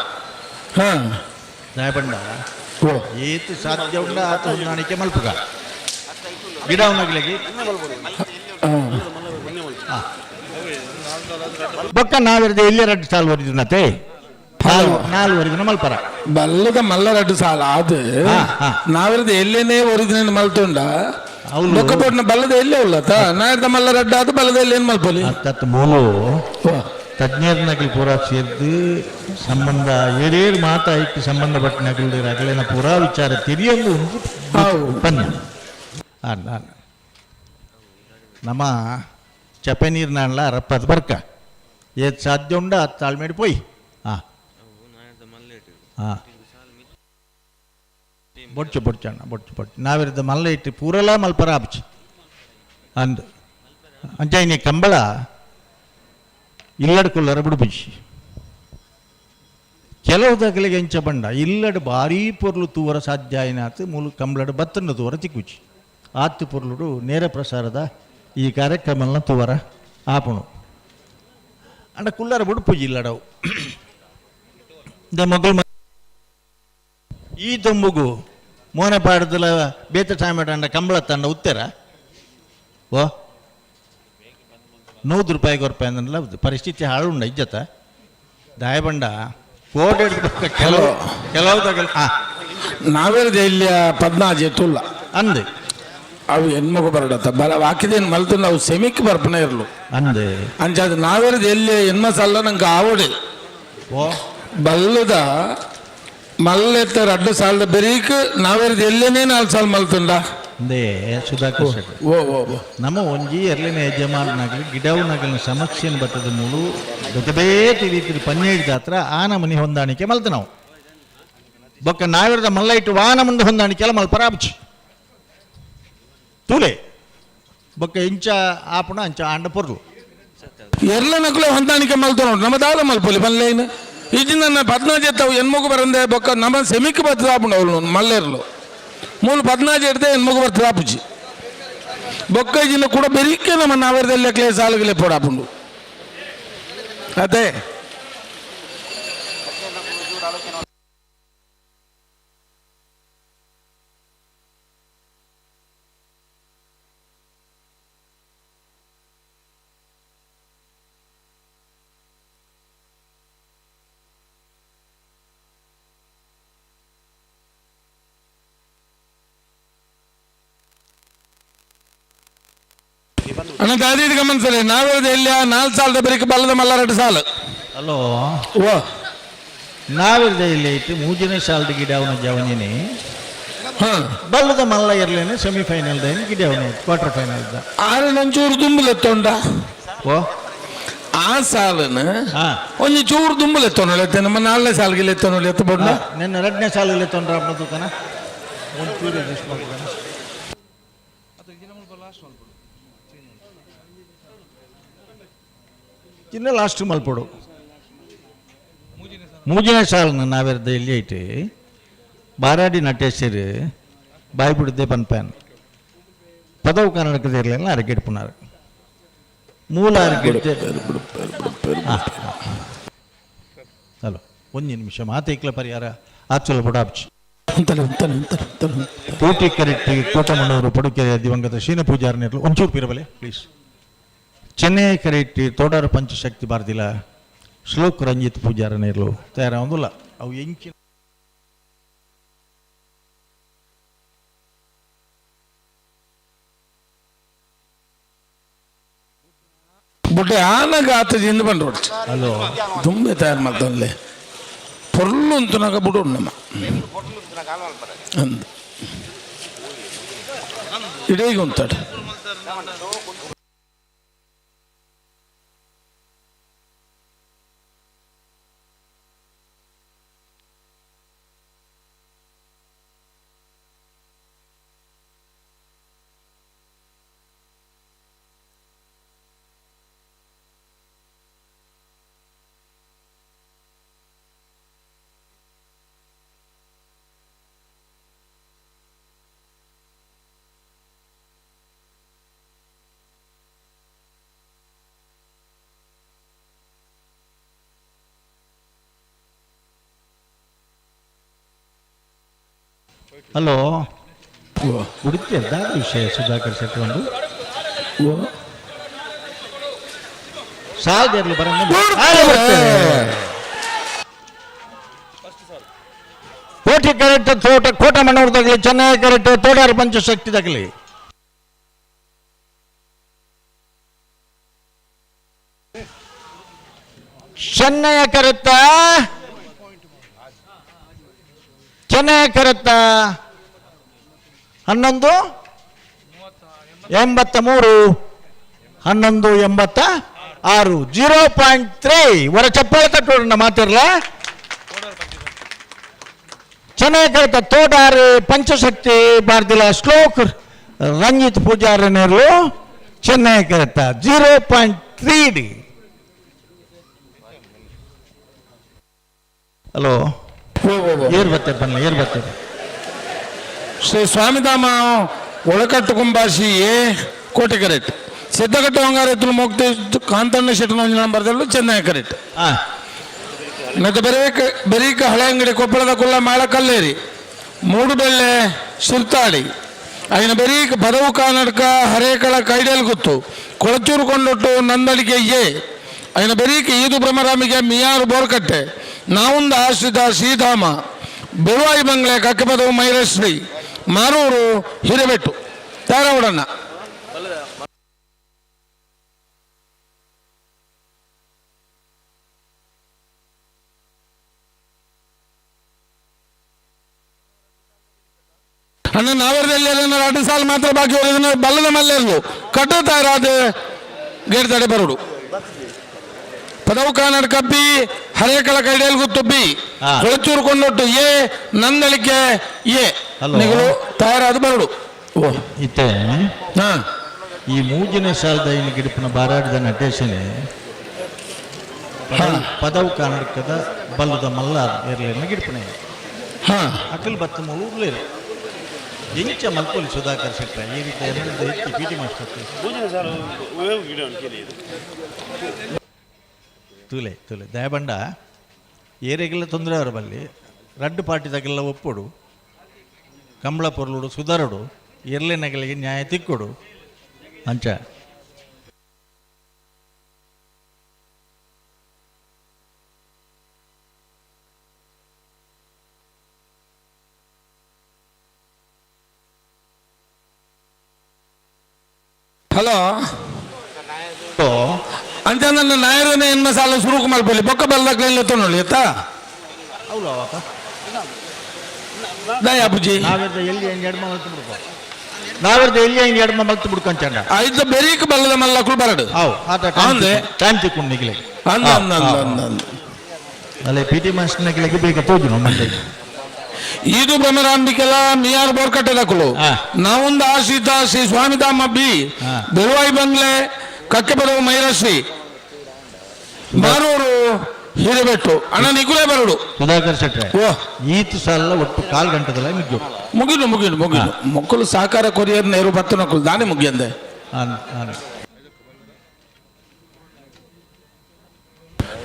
ದಯಪಂಡ ಏತು ಸಾಧ್ಯ ಉಂಡ ಆತ ಹೊಂದಾಣಿಕೆ ಮಲ್ಪುಗ ಗಿಡ ಉಣ್ಣಗಳಿಗೆ ಬೊಕ್ಕ ನಾವೆರದ ಎಲ್ಲಿ ರಡ್ಡು ಸಾಲ ಒರಿದಿನತೆ 4 ಒರಿದಿನ ಮಲ್ಪರ ಬಲ್ಲದ ಮಲ್ಲ ರಡ್ಡು ಸಾಲ ಅದು ನಾವೆರದ ಎಲ್ಲೇನೆ ಒರಿದಿನ ಮಲ್ತುಂಡ ಬೊಕ್ಕ ಪೊಡ್ನ ಬಲ್ಲದ ಎಲ್ಲೇ ಉಲ್ಲತ ನಾವೆರದ ಮಲ್ಲ ರಡ್ಡು ಅದು ಬಲ್ಲದ ಎಲ್ಲೇನು ಮಲ್ಪೊಲಿ ತತ್ ಮೂಲು ತಜ್ಞರ್ನಗಲು ಪೂರಾ ಸೇರ್ದು ಸಂಬಂಧ ಏರೇರು ಮಾತಾಯ್ತು ಸಂಬಂಧಪಟ್ಟ ಅಗಲಿನ ಪೂರಾ ವಿಚಾರ ತಿಳಿಯೊಂದು ಒಂದು ಪನ್ಯ ಅಲ್ಲ ನಮ್ಮ ಚಪೆ ನೀರಿನಲ್ಲ ಅರಪ್ಪದು ಬರ್ಕ ಏದು ಸಾಧ್ಯ ಉಂಡ ಅದು ತಾಳ್ಮೇಡಿ ಪೋಯ್. ಹಾಂ ಹಾಂ ಬೊಡ್ಚು ಬೊಡ್ಚು ಅಣ್ಣ ಬೊಡ್ಚು ಬೊಡ್ಚು ನಾವಿರದ ಮಲ್ಲ ಇಟ್ಟು ಪೂರಲ ಮಲ್ಪರ ಆಪಚಿ ಅಂದು ಅಂಚ ಕಂಬಳ ಇಲ್ಲಡ್ ಕುಲ್ಲರ ಬಿಡುಪುಜಿ ಕೆಲವು ದಗಲಿಗೆ ಎಂಚ ಬಂಡ ಇಲ್ಲಡ್ ಭಾರೀ ಪೊರ್ಲು ತೂವರ ಸಾಧ್ಯ ಆಯ್ನಾತು ಮೂಲು ಕಂಬಳಡ್ ಬತ್ತನ್ನು ತೂವರ ತಿಕ್ಕುಚಿ ಆತ್ತು ಪೊರ್ಲುಡು ನೇರ ಪ್ರಸಾರದ ಈ ಕಾರ್ಯಕ್ರಮನ ತೂವರ ಆಪುಣು ಅಂಡ ಕುಲ್ಲರ ಬಿಡುಪುಜಿ ಇಲ್ಲಡವು ದ ಮಗಳು ಈ ದೊಂಬುಗು ಮೋನೆ ಪಾಡದಲ ಬೇತ ಟೈಮೆಟ್ ಅಂಡ ಕಂಬಳ ತಂಡ ಉತ್ತರ ಓ 100 ರೂಪಾಯಿ ಕೊರಪಾಯಿ ಅಂದಲ್ಲ ಪರಿಸ್ಥಿತಿ ಹಾಳುಂಡ ಇಜ್ಜತ ದಾಯಬಂಡ ಕೋಟೆ ಕೆಲವು ಕೆಲವು ತಗಲ್ ನಾವೇರ್ದ ಇಲ್ಲಿ ಪದ್ನಾಜಿ ತುಲ್ಲ ಅಂದೆ ಅವು ಹೆಣ್ಮಗು ಬರಡತ್ತ ಬಲ ಹಾಕಿದೇನು ಮಲ್ತು ನಾವು ಸೆಮಿಕ್ ಬರ್ಪನೆ ಇರಲು ಅಂದೆ ಅಂಚಾದ ನಾವೇರ್ದ ಎಲ್ಲಿ ಹೆಣ್ಮ ಸಲ್ಲ ನಂಗೆ ಆವಡಿ ಓ ಬಲ್ಲದ ಮಲ್ಲೆತ್ತ ರಡ್ಡು ಸಾಲದ ಬೆರೀಕ್ ನಾವೇರ್ದ ಎಲ್ಲೇನೇ 4 ಸಾಲ ಮಲ್ತುಂಡ ಅಂದೇ ಸುಧಾಕರ್ ಶೆಟ್ಟಿ ಓ ಓ ಓ ನಮ್ಮ ಒಂಜಿ ಎರಡನೇ ಯಜಮಾನನಾಗಲಿ ಗಿಡವನಾಗಲಿ ಸಮಸ್ಯೆಯನ್ನು ಬರ್ತದ ಮೂಲು ಬೇತೆ ಬೇತೆ ರೀತಿಯ ಪನ್ನೇಳಿದ ಹತ್ರ ಆ ನಮನಿ ಹೊಂದಾಣಿಕೆ ಮಲ್ತ ನಾವು ಬೊಕ್ಕ ನಾವಿರದ ಮಲ್ಲ ಇಟ್ಟು ವಾನ ಮುಂದೆ ಹೊಂದಾಣಿಕೆ ಎಲ್ಲ ಮಲ್ಪರ ಆಪುಚಿ ತೂಲೆ ಬೊಕ್ಕ ಇಂಚ ಆಪುಣ ಅಂಚ ಆಂಡ ಪೊರ್ಲು ಎಲ್ಲ ನಕಲು ಹೊಂದಾಣಿಕೆ ಮಲ್ತು ನೋಡು ನಮ್ಮ ದಾದ ಮಲ್ಪೊಲಿ ಬಲ್ಲೇನು ಈಜಿನ ನನ್ನ ಪದ್ನಾಜಿ ಎತ್ತವು ಹೆಣ್ಮಗು ಬರಂದೆ ಬೊಕ್ಕ ನಮ್ಮ ಸೆಮಿಕ್ ಬರ್ತದ ಆಪುಂಡು ಅವಳು ಮಲ್ಲೇರ್ಲು ಮೂಲು ಪದ್ನಾಜಿ ಎಡ್ದೆ ಹೆಣ್ಮಗು ಬರ್ತದ ಆಪುಜಿ ಬೊಕ್ಕ ಈಜಿನ ಕೂಡ ಬೆರಿಕೆ ನಮ್ಮ ನಾವೆರದಲ್ಲೇ ಕ್ಲೇ ಸಾಲುಗಲೆ ಪೋಡಾಪುಂಡು ಅದೇ ಅಣ್ಣ ದಾದಿ ಗಮನಿಸಲಿ ನಾವೇದ ಎಲ್ಲ 4 ಸಾಲದ ಬರೀಕ್ ಬಲ್ಲದ ಮಲ್ಲ 2 ಸಾಲು ಹಲೋ ಓ ನಾವಿರ್ದ ಇಲ್ಲಿ ಇಟ್ಟು ಮೂಜನೇ ಸಾಲದ ಗಿಡ ಅವನ ಜವನಿನಿ ಬಲ್ಲದ ಮಲ್ಲ ಇರಲೇನೆ ಸೆಮಿಫೈನಲ್ ದ ಗಿಡ ಅವನ ಕ್ವಾರ್ಟರ್ ಫೈನಲ್ the ಆರು ನಂಚೂರು ದುಂಬುಲೆತ್ತೊಂಡ ಓ ಆ ಸಾಲನ ಒಂದು ಚೂರು ದುಂಬುಲೆತ್ತೊಂಡ ನಮ್ಮ 4ನೇ ಸಾಲಿಗೆ ಎತ್ತೊಂಡ ಎತ್ತ ಬೊಡ್ಡ ನಿನ್ನ 2ನೇ ಸಾಲಿಗೆ ಎತ್ತೊಂಡ್ರ ಅಪ್ಪನ ಒಂದು ಚೂರು ಅಡ್ಜಸ್ಟ್ ಮಾಡ್ತಾನ ಚಿನ್ನ ಲಾಸ್ಟ್ ಮಲ್ಪಡು ಮೂಜನೇ ಸಾಲನ ನಾವಿರ್ದ ಇಲ್ಲಿ ಐತಿ ಬಾರಾಡಿ ನಟೇಶ್ವರಿ ಬಾಯಿ ಬಿಡದೆ ಪನ್ಪಾನ್ ಪದವು ಕನ್ನಡಕದ ಇರಲಿಲ್ಲ ಅರಗಿಡ್ಪುನಾರು ಮೂಲ ಅರಗಿಡ್ತೆ ಹಲೋ ಒಂದು ನಿಮಿಷ ಮಾತೈಕ್ಲ ಪರಿಹಾರ ಆಚಲ ಬುಡಾಪ್ಚಿ ಕೋಟಿ ಕರೆಟ್ಟಿ ಕೋಟಮಣ್ಣವರು ಪಡುಕೆರೆಯ ದಿವಂಗತ ಶೀನ ಪೂಜಾರನಿರಲು ಒಂಚೂರು ಪಿರಬಲೆ ಪ್ಲೀಸ್. ಚೆನ್ನೈ ಕರೆಟ್ಟಿ ತೋಡಾರ ಪಂಚಶಕ್ತಿ ಬಾರ್ದಿಲ್ಲ ಶ್ಲೋಕ್ ರಂಜಿತ್ ಪೂಜಾರನಿರಲು ತಯಾರ ಒಂದುಲ್ಲ ಅವು ಎಂಕಿ ಬುಟ್ಟೆ ಆನಗ ಆತದಿಂದ ಬಂದು ಹಲೋ ತುಂಬೆ ತಯಾರು ಮಾಡ್ತಾನೆ ಪೊರ್ಲು ಅಂತನಾಗ ಬುಡು ನಮ್ಮ ಅಂದ ಇಡೀ ಉಂತಾಡ ಹಲೋ ಉಡುಪಿ ದಾದ ವಿಷಯ ಸುಧಾಕರ್ ಶೆಟ್ಟಿ ಒಂದು ಸಾಲದಿರಲಿ ಬರ ಕೋಟಿ ಕರೆಕ್ಟ್ ತೋಟ ಕೋಟ ಮಣ್ಣೂರ್ದಾಗಲಿ ಚೆನ್ನೈ ಕರೆಕ್ಟ್ ತೋಡಾರ ಪಂಚಶಕ್ತಿದಾಗಲಿ ಚೆನ್ನೈಯ ಕರೆತ್ತ ಚೆನ್ನೈಯ ಕರೆತ್ತ 11 83 11 86 0.3 ವರ ಚಪ್ಪಾಳೆ ತಟ್ಟೋಣ ಮಾತಿರಲ. ಚೆನ್ನೈ ಕರೆತ ತೋಟಾರು ಪಂಚಶಕ್ತಿ ಬಾರ್ದಿಲ್ಲ ಶ್ಲೋಕ್ ರಂಜಿತ್ ಪೂಜಾರನೇರು ಚೆನ್ನೈ ಕರೆತ 0.3. ಹಲೋ ಏರ್ ಬತ್ತೆ ಬನ್ನಿ ಏರ್ ಬತ್ತೆ. ಶ್ರೀ ಸ್ವಾಮಿಧಾಮ ಒಳಕಟ್ಟು ಕುಂಬಾಸಿ ಎ ಕೋಟೆ ಕರೆಕ್ಟ್ ಸಿದ್ದಕಟ್ಟು ಹೊಂಗಾರ ಮೋಕ್ತಿ ಕಾಂತಣ್ಣ ಶೆಟ್ಟನ ನಂಬರ್ದಲ್ಲೂ ಚೆನ್ನೈ ಕರೆಕ್ಟ್. ಮತ್ತು ಬರೀಕ ಹಳೆ ಅಂಗಡಿ ಕೊಪ್ಪಳದ ಕುಲ್ಲ ಮಾಳಕಲ್ಲೇರಿ ಮೂಡುಬೆಳ್ಳೆ ಸುರ್ತಾಳಿ అయిన ಬರೀಕ ಬದವು ಕಾನಡ್ಕ ಹರೇಕಳ ಕೈಡೇಲ್ ಗುತ್ತು ಕೊಳಚೂರು ಕೊಂಡೊಟ್ಟು ನಂದಳಿಕೆ ಎ అయిన ಬರೀಕ ಈದು ಭ್ರಮರಾಮಿಗೆ ಮಿಯಾರು ಬೋರ್ಕಟ್ಟೆ ನಾವುಂದ ಆಶ್ರಿತ ಶ್ರೀಧಾಮ ಬೆಳುವಾಯಿ ಬಂಗ್ಲೆ ಕಕ್ಕಪದವು ಮೈರಶ್ರೀ ಮಾರೂರು ಹಿರೇಬೆಟ್ಟು ತಾರಾವಡಣ್ಣ. ಅಣ್ಣ ನಾವರದಲ್ಲಿ 2 ಸಾಲು ಮಾತ್ರ ಬಾಕಿ ಉಳಿದ ಬಲ್ಲದ ಮಲ್ಲೆರ್ಲು ಕಟ್ಟುತ್ತಾರಾದ ಗೇಟ್ ತಡೆ ಬರುಡು ಪದವು ಕನ್ನಡಕ ಬಿ ಹರೇಕಳ ಕೈಡೇಲ್ ಗುತ್ತು ಬಿ ಕೊಳಚೂರು ಕೊಂಡೊಟ್ಟು ಎ ನಂದಳಿಕೆ ಎ ನಿಗಳು ತಯಾರಾದ ಬರುಡು. ಇತ್ತೆ ಈ ಮೂಜನೇ ಸಾಲದ ಇನ್ನು ಗಿಡಪನ ಬಾರಾಡಿದ ನಟೇಶನೇ ಪದವು ಕನ್ನಡಕದ ಬಲ್ಲದ ಮಲ್ಲ ಇರಲಿಲ್ಲ ಗಿಡಪನೆ ಅಕಲ್ ಬತ್ತ ಮೂಲ ಎಂಚ ಮಲ್ಪೊಲಿ ಸುಧಾಕರ್ ಶೆಟ್ಟ ಈ ರೀತಿ ಹೆಚ್ಚು ಪಿ ಟಿ ಮಾಸ್ಟರ್ ತೂಲೆ ತೂಲೆ ದಯಬಂಡ ಏರಿಯಾಗೆಲ್ಲ ತೊಂದರೆ ಅವರ ಬಲ್ಲಿ ರಡ್ಡು ಪಾರ್ಟಿದಾಗೆಲ್ಲ ಒಪ್ಪೋಡು ಕಂಬಳ ಪೊರ್ಲುಡು ಸುಧಾರಡು ಎರ್ಲೆನಗಲಿಗೆ ನ್ಯಾಯ ತಿಕ್ಕೊಡು ಅಂಚ. ಹಲೋ ಅಂತ ನನ್ನ ನಾಯರನೇ ಎನ್ನ ಸಾಲ ಸುರುಕು ಮಲ್ಪಲ್ಲಿ ಬೊಕ್ಕ ಬಲ್ಲಕ್ಲೆಲ್ಲ ತೊನ್ನೊಳ್ಳಿ ಆಯ್ತಾ ದಯಾಪುಜಿ ಎಲ್ಲಿ ಹೆಂಗೆ ಎಡ್ಮ ಮಲ್ತು ಬಿಡ್ಕೊ ನಾವೆರ್ದ ಎಲ್ಲಿ ಹೆಂಗೆ ಎಡ್ಮ ಮಲ್ತು ಬಿಡ್ಕೊಂಚಂಡ ಐದು ಬೆರೀಕ್ ಬಲ್ಲದ ಮಲ್ಲಕ್ಕಳು ಬರಡು ಅವು ಆತ ಅಂದೆ ಟೈಮ್ ತಿಕ್ಕೊಂಡು ನಿಗಲೆ ಅಂದ ಅಂದ ಅಂದ ಅಂದ ಅಂದ ಅಲ್ಲೇ ಪಿ ಟಿ ಮಾಸ್ಟರ್ನಗಳಿಗೆ ಬೇಗ ತೋಜು ನಮ್ಮ ಇದು ಭ್ರಮರಾಂಬಿಕೆಲ್ಲ ಮಿಯಾರ್ ಬೋರ್ಕಟ್ಟೆದಕ್ಕಳು ನಾವೊಂದು ಆಶ್ರಿತ ಶ್ರೀ ಸ್ವಾಮಿಧಾಮ ಬಿ ಬೆಳುವಾಯಿ ಬಂಗ್ಲೆ ಕಕ್ಕೆಬಡವು ಮೈರಶ್ರೀ ಮಾರೂರು ಹಿರೇಬೆಟ್ಟು ಅಣ್ಣ ನಿಗುಲೇ ಬರಡು ಸುಧಾಕರ್ ಶೆಟ್ರೆ ಈತು ಸಾಲ ಒಟ್ಟು ಕಾಲು ಗಂಟೆದಲ್ಲ ಮುಗಿಯು ಮುಗಿದು ಮುಗಿದು ಮುಗಿದು ಮಕ್ಕಳು ಸಹಕಾರ ಕೊರಿಯರ್ ನೇರು ಬತ್ತು ನಕ್ಕಳು ದಾನೆ ಮುಗಿಯಂದೆ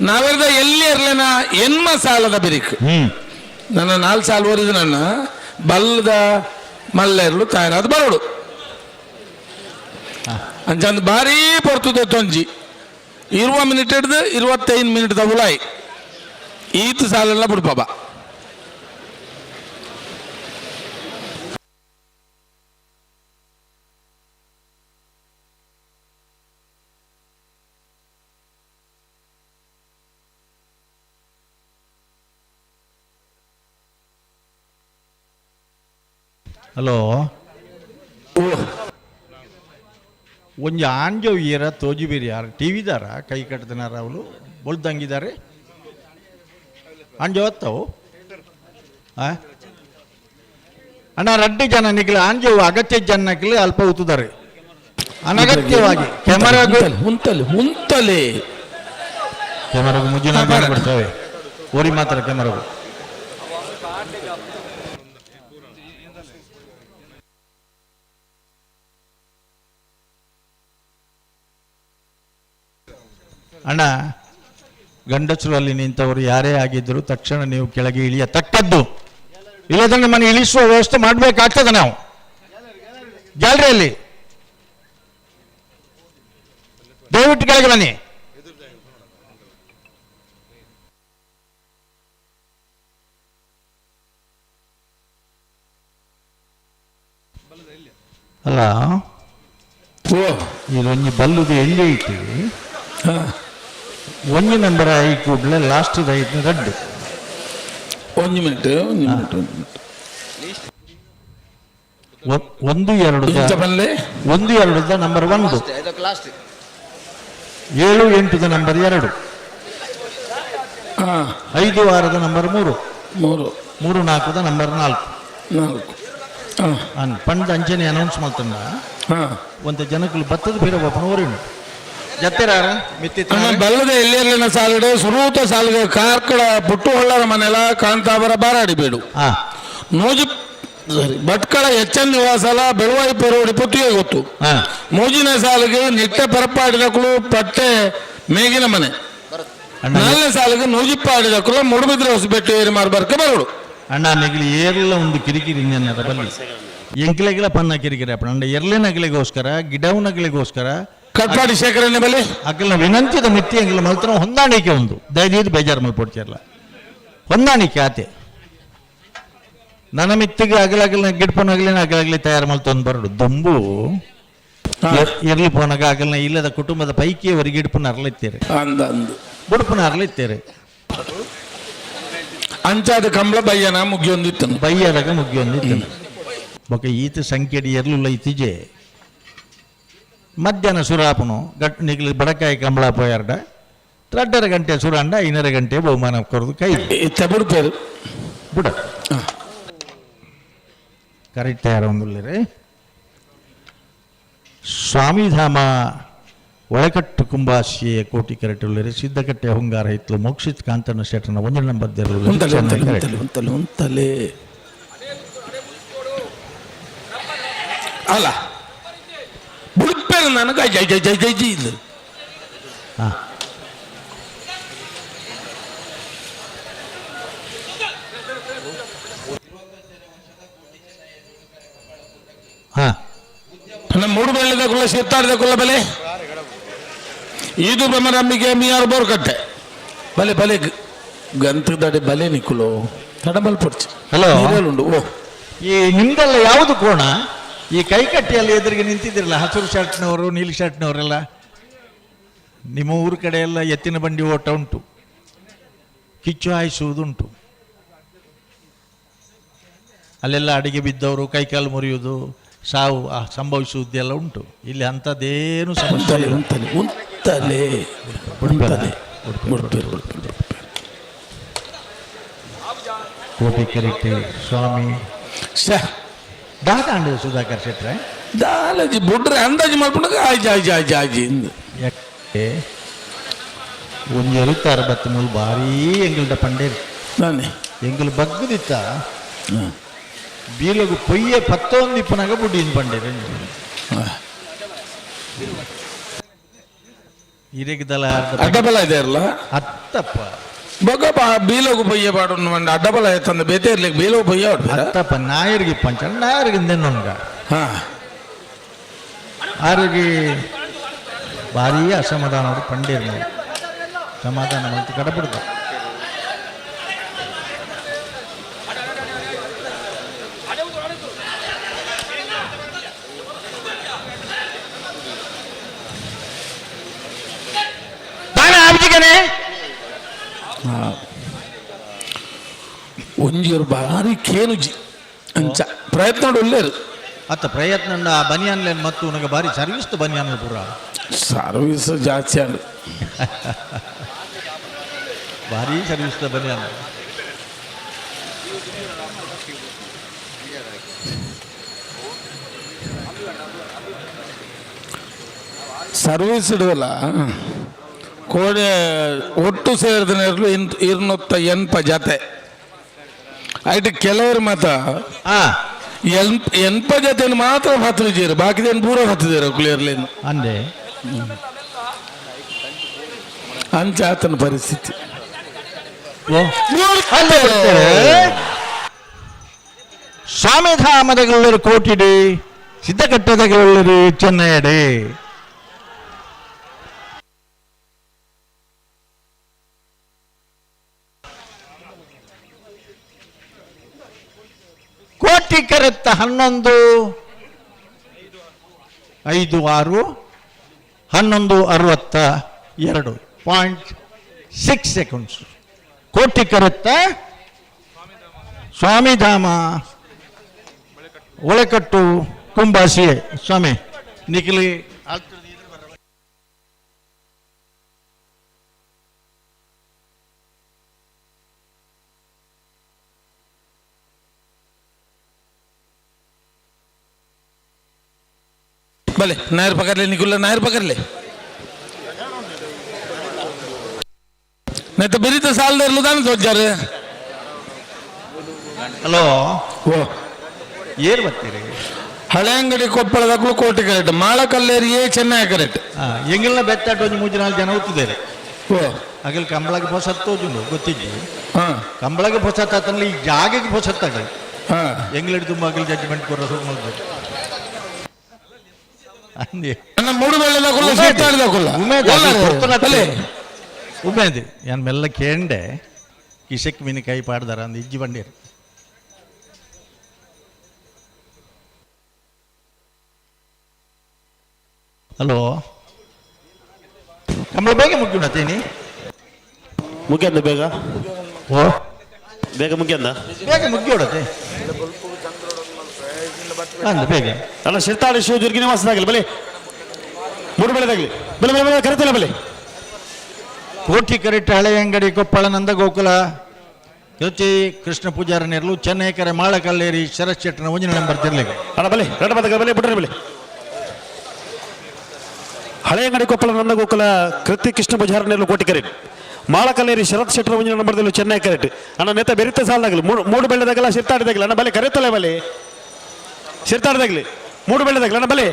ನಾವೆರ್ದ ಎಲ್ಲಿ ಇರ್ಲೇನ ಎನ್ಮ ಸಾಲದ ಬಿರಿಕ್ ನನ್ನ 4 ಸಾಲ ಓದಿದ ನನ್ನ ಬಲ್ಲದ ಮಲ್ಲೆರ್ಲು ತಯಾರಾದ ಬರೋಡು ಅಂಚಂದು ಭಾರೀ ಪೊರ್ತುದ ತೊಂಜಿ 20 ಮಿನಿಟ್ ಹಿಡ್ದು 25 ಮಿನಿಟ್ ತಗುಲಾಯಿ ಈತ ಸಾಲೆಲ್ಲ ಬಿಡ್ಪಾಬ. ಹಲೋ ಒಂಜಿ ಆಂಜೋ ಈರ ತೋಜಿಬೀರಿ ಯಾರು ಟಿ ವಿದಾರ ಕೈ ಕಟ್ಟದನಾರ ಅವಳು ಬೊಳ್ದಂಗಿದ್ದಾರೆ ಆಂಜೋ ಅತ್ತವು ಅಣ್ಣ ರಡ್ಡು ಜನ ನಿಗಲ ಆಂಜೋ ಅಗತ್ಯ ಜನಕ್ಲಿ ಅಲ್ಪ ಉತ್ತುತ್ತಾರೆ ಅನಗತ್ಯವಾಗಿ ಕ್ಯಾಮರಾ ಹುಂತಲೆ ಹುಂತಲೆ ಕ್ಯಾಮರಾಗ ಮುಜ್ಜಿನ ಬಿಡ್ತೇವೆ ಓರಿ ಮಾತ್ರ ಕ್ಯಾಮರಾಗು. ಅಣ್ಣ ಗಂಡಸರು ಅಲ್ಲಿ ನಿಂತವರು ಯಾರೇ ಆಗಿದ್ದರೂ ತಕ್ಷಣ ನೀವು ಕೆಳಗೆ ಇಳಿಯತಕ್ಕದ್ದು, ಇಲ್ಲದಂದ್ರೆ ನಿಮ್ಮನ್ನು ಇಳಿಸುವ ವ್ಯವಸ್ಥೆ ಮಾಡಬೇಕಾಗ್ತದೆ. ನಾವು ಗ್ಯಾಲರಿಯಲ್ಲಿ ದಯವಿಟ್ಟು ಕೆಳಗೆ ಬನ್ನಿ. ಅಲ್ಲ ಇದೊಂದು ಬಲ್ಲುದು ಎಲ್ಲಿ ಐತಿ ಒಂಜಿ ನಂಬರ್ I ಕೂಡಲೇ ಲಾಸ್ಟ್ ಐದು ರಡ್ಡು. ಒಂದು ಮಿನಿಟ್ ಒಂದು ಮಿನಿಟ್ ಒಂದು minute 1 2 1 2 number 1, 7 8 number 2, 5 6 number 3 3 3 4 number 4 4 ಪಂಡ ಅಂಚನೆ ಅನೌನ್ಸ್ ಮಾಡ್ತಾನ. ಒಂದು ಜನಕ್ಕಳು ಬತ್ತದ ಬೇರೆ ಒಬ್ಬನ ಊರಿನ ಜತ್ತೆರಾರ ಬಲ್ಲದ ಎಲ್ಲಿರ್ಲಿನ ಸಾಲುಡು ಸುರೂತ ಸಾಲಿಗೆ ಕಾರ್ಕಳ ಪುಟ್ಟು ಹೊಳ್ಳರ ಮನೆಲ ಕಾಂತಾಬರ ಬಾರಾಡಿಬೇಡು ನೋಜಿ ಸರಿ ಭಟ್ಕಳ ಎಚ್ ಎನ್ ನಿವಾಸಲ ಬೆಳುವಾಯಿ ಪೆರೋಡಿ ಪುತ್ತಿಗೆ ಗೊತ್ತು. ಮೋಜಿನ ಸಾಲಿಗೆ ನಿಟ್ಟೆ ಪರಪಾಡಿದಕ್ಕಳು ಪಟ್ಟೆ ಮೇಗಿನ ಮನೆ. ನಾಲ್ನೇ ಸಾಲಿಗೆ ನೂಜಿಪ್ಪಾಡಿದಕ್ಕಳು ಮುಡುಬಿದ್ರೆ ಹೊಸಬೆಟ್ಟು ಏರಿ ಮಾರ್ಬರ್ಕೆ ಬರೋಡು. ಅಣ್ಣ ನೆಗಲಿ ಏರ್ಲ ಒಂದು ಕಿರಿಕಿರಿ ಬಲ್ಲಿ ಎಂಕ್ಲೆಗಿಲ ಪನ್ನ ಕಿರಿಕಿರಿ ಅಪ್ಪ ಅಂಡ ಎರ್ಲೆನಗಲಿಗೋಸ್ಕರ ಗಿಡವನಗಲಿಗೋಸ್ಕರ ಕಟ್ಪಾಡಿ ಶೇಖರಣೆ ಬಲಿ ಅಕ್ಕಲ್ನ ವಿನಂತಿದ ಮಿತಿ ಎಂಗಿಲ್ಲ ಮಲ್ತನ ಹೊಂದಾಣಿಕೆ ಒಂದು ದಯದೀದು ಬೇಜಾರು ಮಲ್ಪೊಡ್ತಿರಲ್ಲ ಹೊಂದಾಣಿಕೆ ಆತೆ ನನ್ನ ಮಿತ್ತಿಗೆ ಅಗಲಾಗಲಿನ ಗಿಡ್ಪನಾಗಲಿನ ಅಗಲಾಗಲಿ ತಯಾರು ಮಲ್ತೊಂದು ಬರಡು ದಂಬು ಎರ್ಲಿ ಪೋನಾಗ ಅಗಲ್ನ ಇಲ್ಲದ ಕುಟುಂಬದ ಪೈಕಿಯವರಿಗೆ ಗಿಡ್ಪನ ಅರಳಿತ್ತೀರಿ ಅಂದ ಅಂದು ಬುಡುಪನ ಅರಳಿತ್ತೀರಿ ಅಂಚಾದ ಕಂಬಳ ಬಯ್ಯನ ಮುಗಿಯೊಂದಿತ್ತು ಬಯ್ಯದಾಗ ಮುಗಿಯೊಂದಿತ್ತು ಬೊಕ ಈತ ಸಂಖ್ಯೆಡಿ ಎರ್ಲುಲ್ಲ ಇತ್ತೀಜೆ ಮಧ್ಯಾಹ್ನ ಸುರಾಪನು ಗಟ್ ನಿಗ್ಲಿ ಬಡಕಾಯಿ ಕಂಬಳ ಪೋಯಾರ್ಡ 2.5 ಗಂಟೆ ಸುರಾಂಡ 5.5 ಗಂಟೆ ಬಹುಮಾನ ಕೊರದು ಕೈ ಬಿಡ್ತೇರು ಬಿಡ ಕರೆಕ್ಟ್ ಯಾರ ಒಂದುಲ್ಲೇರಿ ಸ್ವಾಮಿಧಾಮ ಒಳಕಟ್ಟು ಕುಂಬಾಸಿಯ ಕೋಟಿ ಕರೆಟುಳ್ಳೇರಿ ಸಿದ್ಧಕಟ್ಟೆ ಹೊಂಗಾರ ಹಿತ್ಲು ಮೋಕ್ಷಿತ್ ಕಾಂತನ ಶೆಟ್ಟನ 1 ನಂಬರ್ ಉಂತಲೆ ಅಲ್ಲ ಬುಡ್ಪೇರು ನನಗೆ ಜೈ ಜೈ ಜೈ ಜೈ ಜೈ ಇಲ್ಲ. ನಮ್ಮ ಮೂಡು ಬೆಳ್ಳದ ಕುಲ್ಲ ಸಿತ್ತಾರದ ಕುಲ್ಲ ಬಲೆ ಇದು ಬ್ರಹ್ಮರಂಬಿಕೆ ಮಿಯಾರು ಬೋರ್ಕಟ್ಟೆ ಬಲೆ ಬಲೆ ಗಂತದಡೆ ಬಲೆ ನಿಕ್ಕುಲು ತಡಬಲ್ ಪೊಡ್ಚಿ. ಹಲೋ ಉಂಡು. ಓ ಈ ನಿಮ್ದೆಲ್ಲ ಯಾವುದು ಕೋಣ ಈ ಕೈಕಟ್ಟಿಯಲ್ಲಿ ಎದುರಿಗೆ ನಿಂತಿದ್ದಿರಲ್ಲ ಹಸಿರು ಶರ್ಟ್ನವರು ನೀಲಿ ಶರ್ಟ್ನವರೆಲ್ಲ ನಿಮ್ಮ ಊರ ಕಡೆ ಎಲ್ಲ ಎತ್ತಿನ ಬಂಡಿ ಓಟ ಉಂಟು, ಕಿಚ್ಚು ಹಾಯಿಸುವುದುಂಟು. ಅಲ್ಲೆಲ್ಲ ಅಡಿಗೆ ಬಿದ್ದವರು ಕೈಕಾಲು ಮುರಿಯುವುದು, ಸಾವು ಸಂಭವಿಸುವುದೆಲ್ಲ ಉಂಟು. ಇಲ್ಲಿ ಅಂಥದ್ದೇನು ಸಮಸ್ಯೆ ಇಲ್ಲ. ಕೋಟಿ ಕರೆಕ್ಟ್ ಸ್ವಾಮಿ ದಾದಾಂಡು ಸುಧಾಕರ್ ಶೆಟ್ರೆ ದಾಲಜಿ ಬುಡ್ರೆ ಅಂದಾಜು ಮಾಡ್ಕೊಂಡಾಗ ಆಯ್ಜಿ ಆಯ್ಜಿ ಆಯ್ಜಿ ಆಯ್ಜಿ ಯಾಕೆ ಒಂಜಿ ಎಳುತ್ತಾರು ಬತ್ತು ಮೂಲು ಭಾರೀ ಎಂಗಲ್ದ ಪಂಡೇರು ನಾನೇ ಎಂಗಲ್ ಬಗ್ಗದಿತ್ತ ಬೀಲಗು ಪೊಯ್ಯ ಪತ್ತೊಂದು ಇಪ್ಪನಾಗ ಬುಡ್ಡಿನ ಪಂಡೇರು ಇರೆಗ್ದಲ ಅಡ್ಡಬಲ ಇದೆ ಅಲ್ಲ ಅತ್ತಪ್ಪ ಬೊಕ್ಕ ಬೀಲಗು ಪೊಯ್ಯ ಪಾಡು ಅಡ್ಡಬಲ ತಂದ ಬೇತೆ ಇರ್ಲಿಕ್ಕೆ ಬೀಲಗು ಪೊಯ್ಯ ಅತ್ತಪ್ಪ ನಾಯರಿಗೆ ಪಂಚ ನಾಯರಿಗೆ ನನ್ಗ ಹಾಂ ಆರಿಗೆ ಭಾರೀ ಅಸಮಾಧಾನ ಅವರು ಪಂಡೇರು ಸಮಾಧಾನ ಮತ್ತು ಕಡಪಡ್ದ ಒಂಜಿಯವರು ಭಾರಿ ಕೇನುಜಿ ಅಂಚ ಪ್ರಯತ್ನ ಒಳ್ಳೇರು ಅತ್ತ ಪ್ರಯತ್ನ ಬನಿಯಾನ್ಲೇನು ಮತ್ತು ಉನಗ ಭಾರಿ ಸರ್ವಿಸ್ ಬನಿಯಾನ್ ಪೂರ ಸರ್ವಿಸ್ ಜಾಸ್ತಿ ಆಂಡ್ ಭಾರಿ ಸರ್ವಿಸ್ ಬನಿಯಾನ್. ಸರ್ವಿಸ್ ಇಡುವಲ್ಲ ಕೋಡೆ ಒಟ್ಟು ಸೇರಿದ 280 ಜತೆ ಆಯ್ತು. ಕೆಲವರು ಮಾತ ಎನ್ಪ ಜೊತೆ ಮಾತ್ರ ಹತ್ತಿದ್ದೀರಿ, ಬಾಕಿದೇನು ಪೂರ ಹತ್ತಿದ್ದೀರ ಕ್ಲಿಯರ್ಲೇನು ಅಂದೆ ಅಂಚಾತನ ಪರಿಸ್ಥಿತಿ. ಸ್ವಾಮಿಧಾಮದಗಳುಳ್ಳರು ಕೋಟಿಡಿ, ಸಿದ್ಧಕಟ್ಟದಗಳುಳ್ಳರು ಚೆನ್ನೈಡಿ. ಕೋಟಿ ಕರೆತ್ತ 11 5 6 11 62 0.6 ಸೆಕೆಂಡ್ಸ್. ಕೋಟಿ ಕರೆತ್ತ ಸ್ವಾಮಿಧಾಮ ಒಳಕಟ್ಟು ಕುಂಬಾಸಿಯೆ ಸ್ವಾಮಿ ನಿಖಲಿ भले नायर पकड़ ले निकुल, नायर पकड़ ले, नहीं तो बेरी तो साल देर लुदान सोच जा रहे। ಹಲೋ ಓ ಏನು ಬರ್ತೀರಿ? ಹಳೆಯಂಗಡಿ ಕೊಪ್ಪಳದಾಗಲೂ ಕೋಟೆ ಕರೆಕ್ಟ್, ಮಾಳಕಲ್ಲೇರಿಯೇ ಚೆನ್ನೈ ಕರೆಕ್ಟ್. ಎಂಗಲ್ನ ಬೆತ್ತಾಟ ಒಂದು ಮೂರು ನಾಲ್ಕು ಜನ ಹೋಗ್ತಿದ್ದಾರೆ. ಓ ಅಗಲ್ ಕಂಬಳಗೆ ಹೊಸತ್ತೋಜುಂಡು ಗೊತ್ತಿದ್ದು. ಹಾಂ ಕಂಬಳಗೆ ಹೊಸತ್ತಾತನಲ್ಲಿ ಈ ಜಾಗಕ್ಕೆ ಹೊಸತ್ತಾಗ ಹಾಂ ಎಂಗ್ಲೆಡ್ ತುಂಬ ಅಗಲ್ ಜಡ್ಜ್ಮೆಂಟ್ ಕೊಡೋ ಶುರು ಮಾಡ್ಬೇಕು. ಉಮೇದ್ ನಾನು ಮೆಲ್ಲ ಕೇಂಡೆ ಕಿಸೆಕ್ ಮೀನು ಕೈ ಪಾಡ್ದಾರ ಅಂದ್ ಇಜ್ಜಿ ಬಂಡೀರು. ಹಲೋ ಕಂಬಳ ಬೇಗ ಮುಗ್ಯುಣತೇನಿ ಮುಗಿಯಂದ ಬೇಗ ಓ ಬೇಗ ಮುಗಿಯಂದ ಬೇಗ ಮುಗಿಯೋಡತೆ ಅಂದ ಬೇಗ ಅಲ್ಲ ಶಿರ್ತಾಳಿ ಶಿವ ದುರ್ಗಿ ನಿವಾಸದಾಗಲಿ ಬಲೆ ಮೂರು ಬೆಳೆದಾಗಲಿ ಬೆಲೆ ಬೆಲೆ ಬೆಲೆ ಕರೆತಿಲ್ಲ ಬೆಲೆ. ಕೋಟಿ ಕರೆಕ್ಟ್ ಹಳೆಯಂಗಡಿ ಕೊಪ್ಪಳ ನಂದ ಗೋಕುಲ ಕೃತಿ ಕೃಷ್ಣ ಪೂಜಾರ ನೆರಳು ಚೆನ್ನೈ ಕರೆ ಮಾಳಕಲ್ಲೇರಿ ಶರತ್ ಶೆಟ್ಟನ ಒಂಜಿನ ನಂಬರ್ ತಿರ್ಲಿಕ್ಕೆ ಅಣ್ಣ ಬಲೆ ಎರಡು ಪದಕ ಬಲೆ ಬಿಡ್ರಿ ಬಲೆ. ಹಳೆಯಂಗಡಿ ಕೊಪ್ಪಳ ನಂದ ಗೋಕುಲ ಕೃತಿ ಕೃಷ್ಣ ಪೂಜಾರ ನೆರಳು ಕೋಟಿ ಕರೆಕ್ಟ್, ಮಾಳಕಲ್ಲೇರಿ ಶರತ್ ಶೆಟ್ಟರ ಒಂಜಿನ ನಂಬರ್ದಲ್ಲಿ ಚೆನ್ನೈ ಕರೆಕ್ಟ್. ಅಣ್ಣ ನೇತ ಬೆರಿತ ಸಾಲದಾಗಲಿ ಮೂಡು ಬೆಳೆದಾಗಲ್ಲ ಶಿರ್ತಾಡಿದಾಗಲಿ ಅಣ್ಣ ಬಲೆ ಕರೆತಲೆ ಬಲೆ ಶಿರ್ತಾಡದಾಗಲಿ ಮೂಡು ಬೆಳೆದಾಗಲಿ ಅಣ್ಣ ಬಲೆ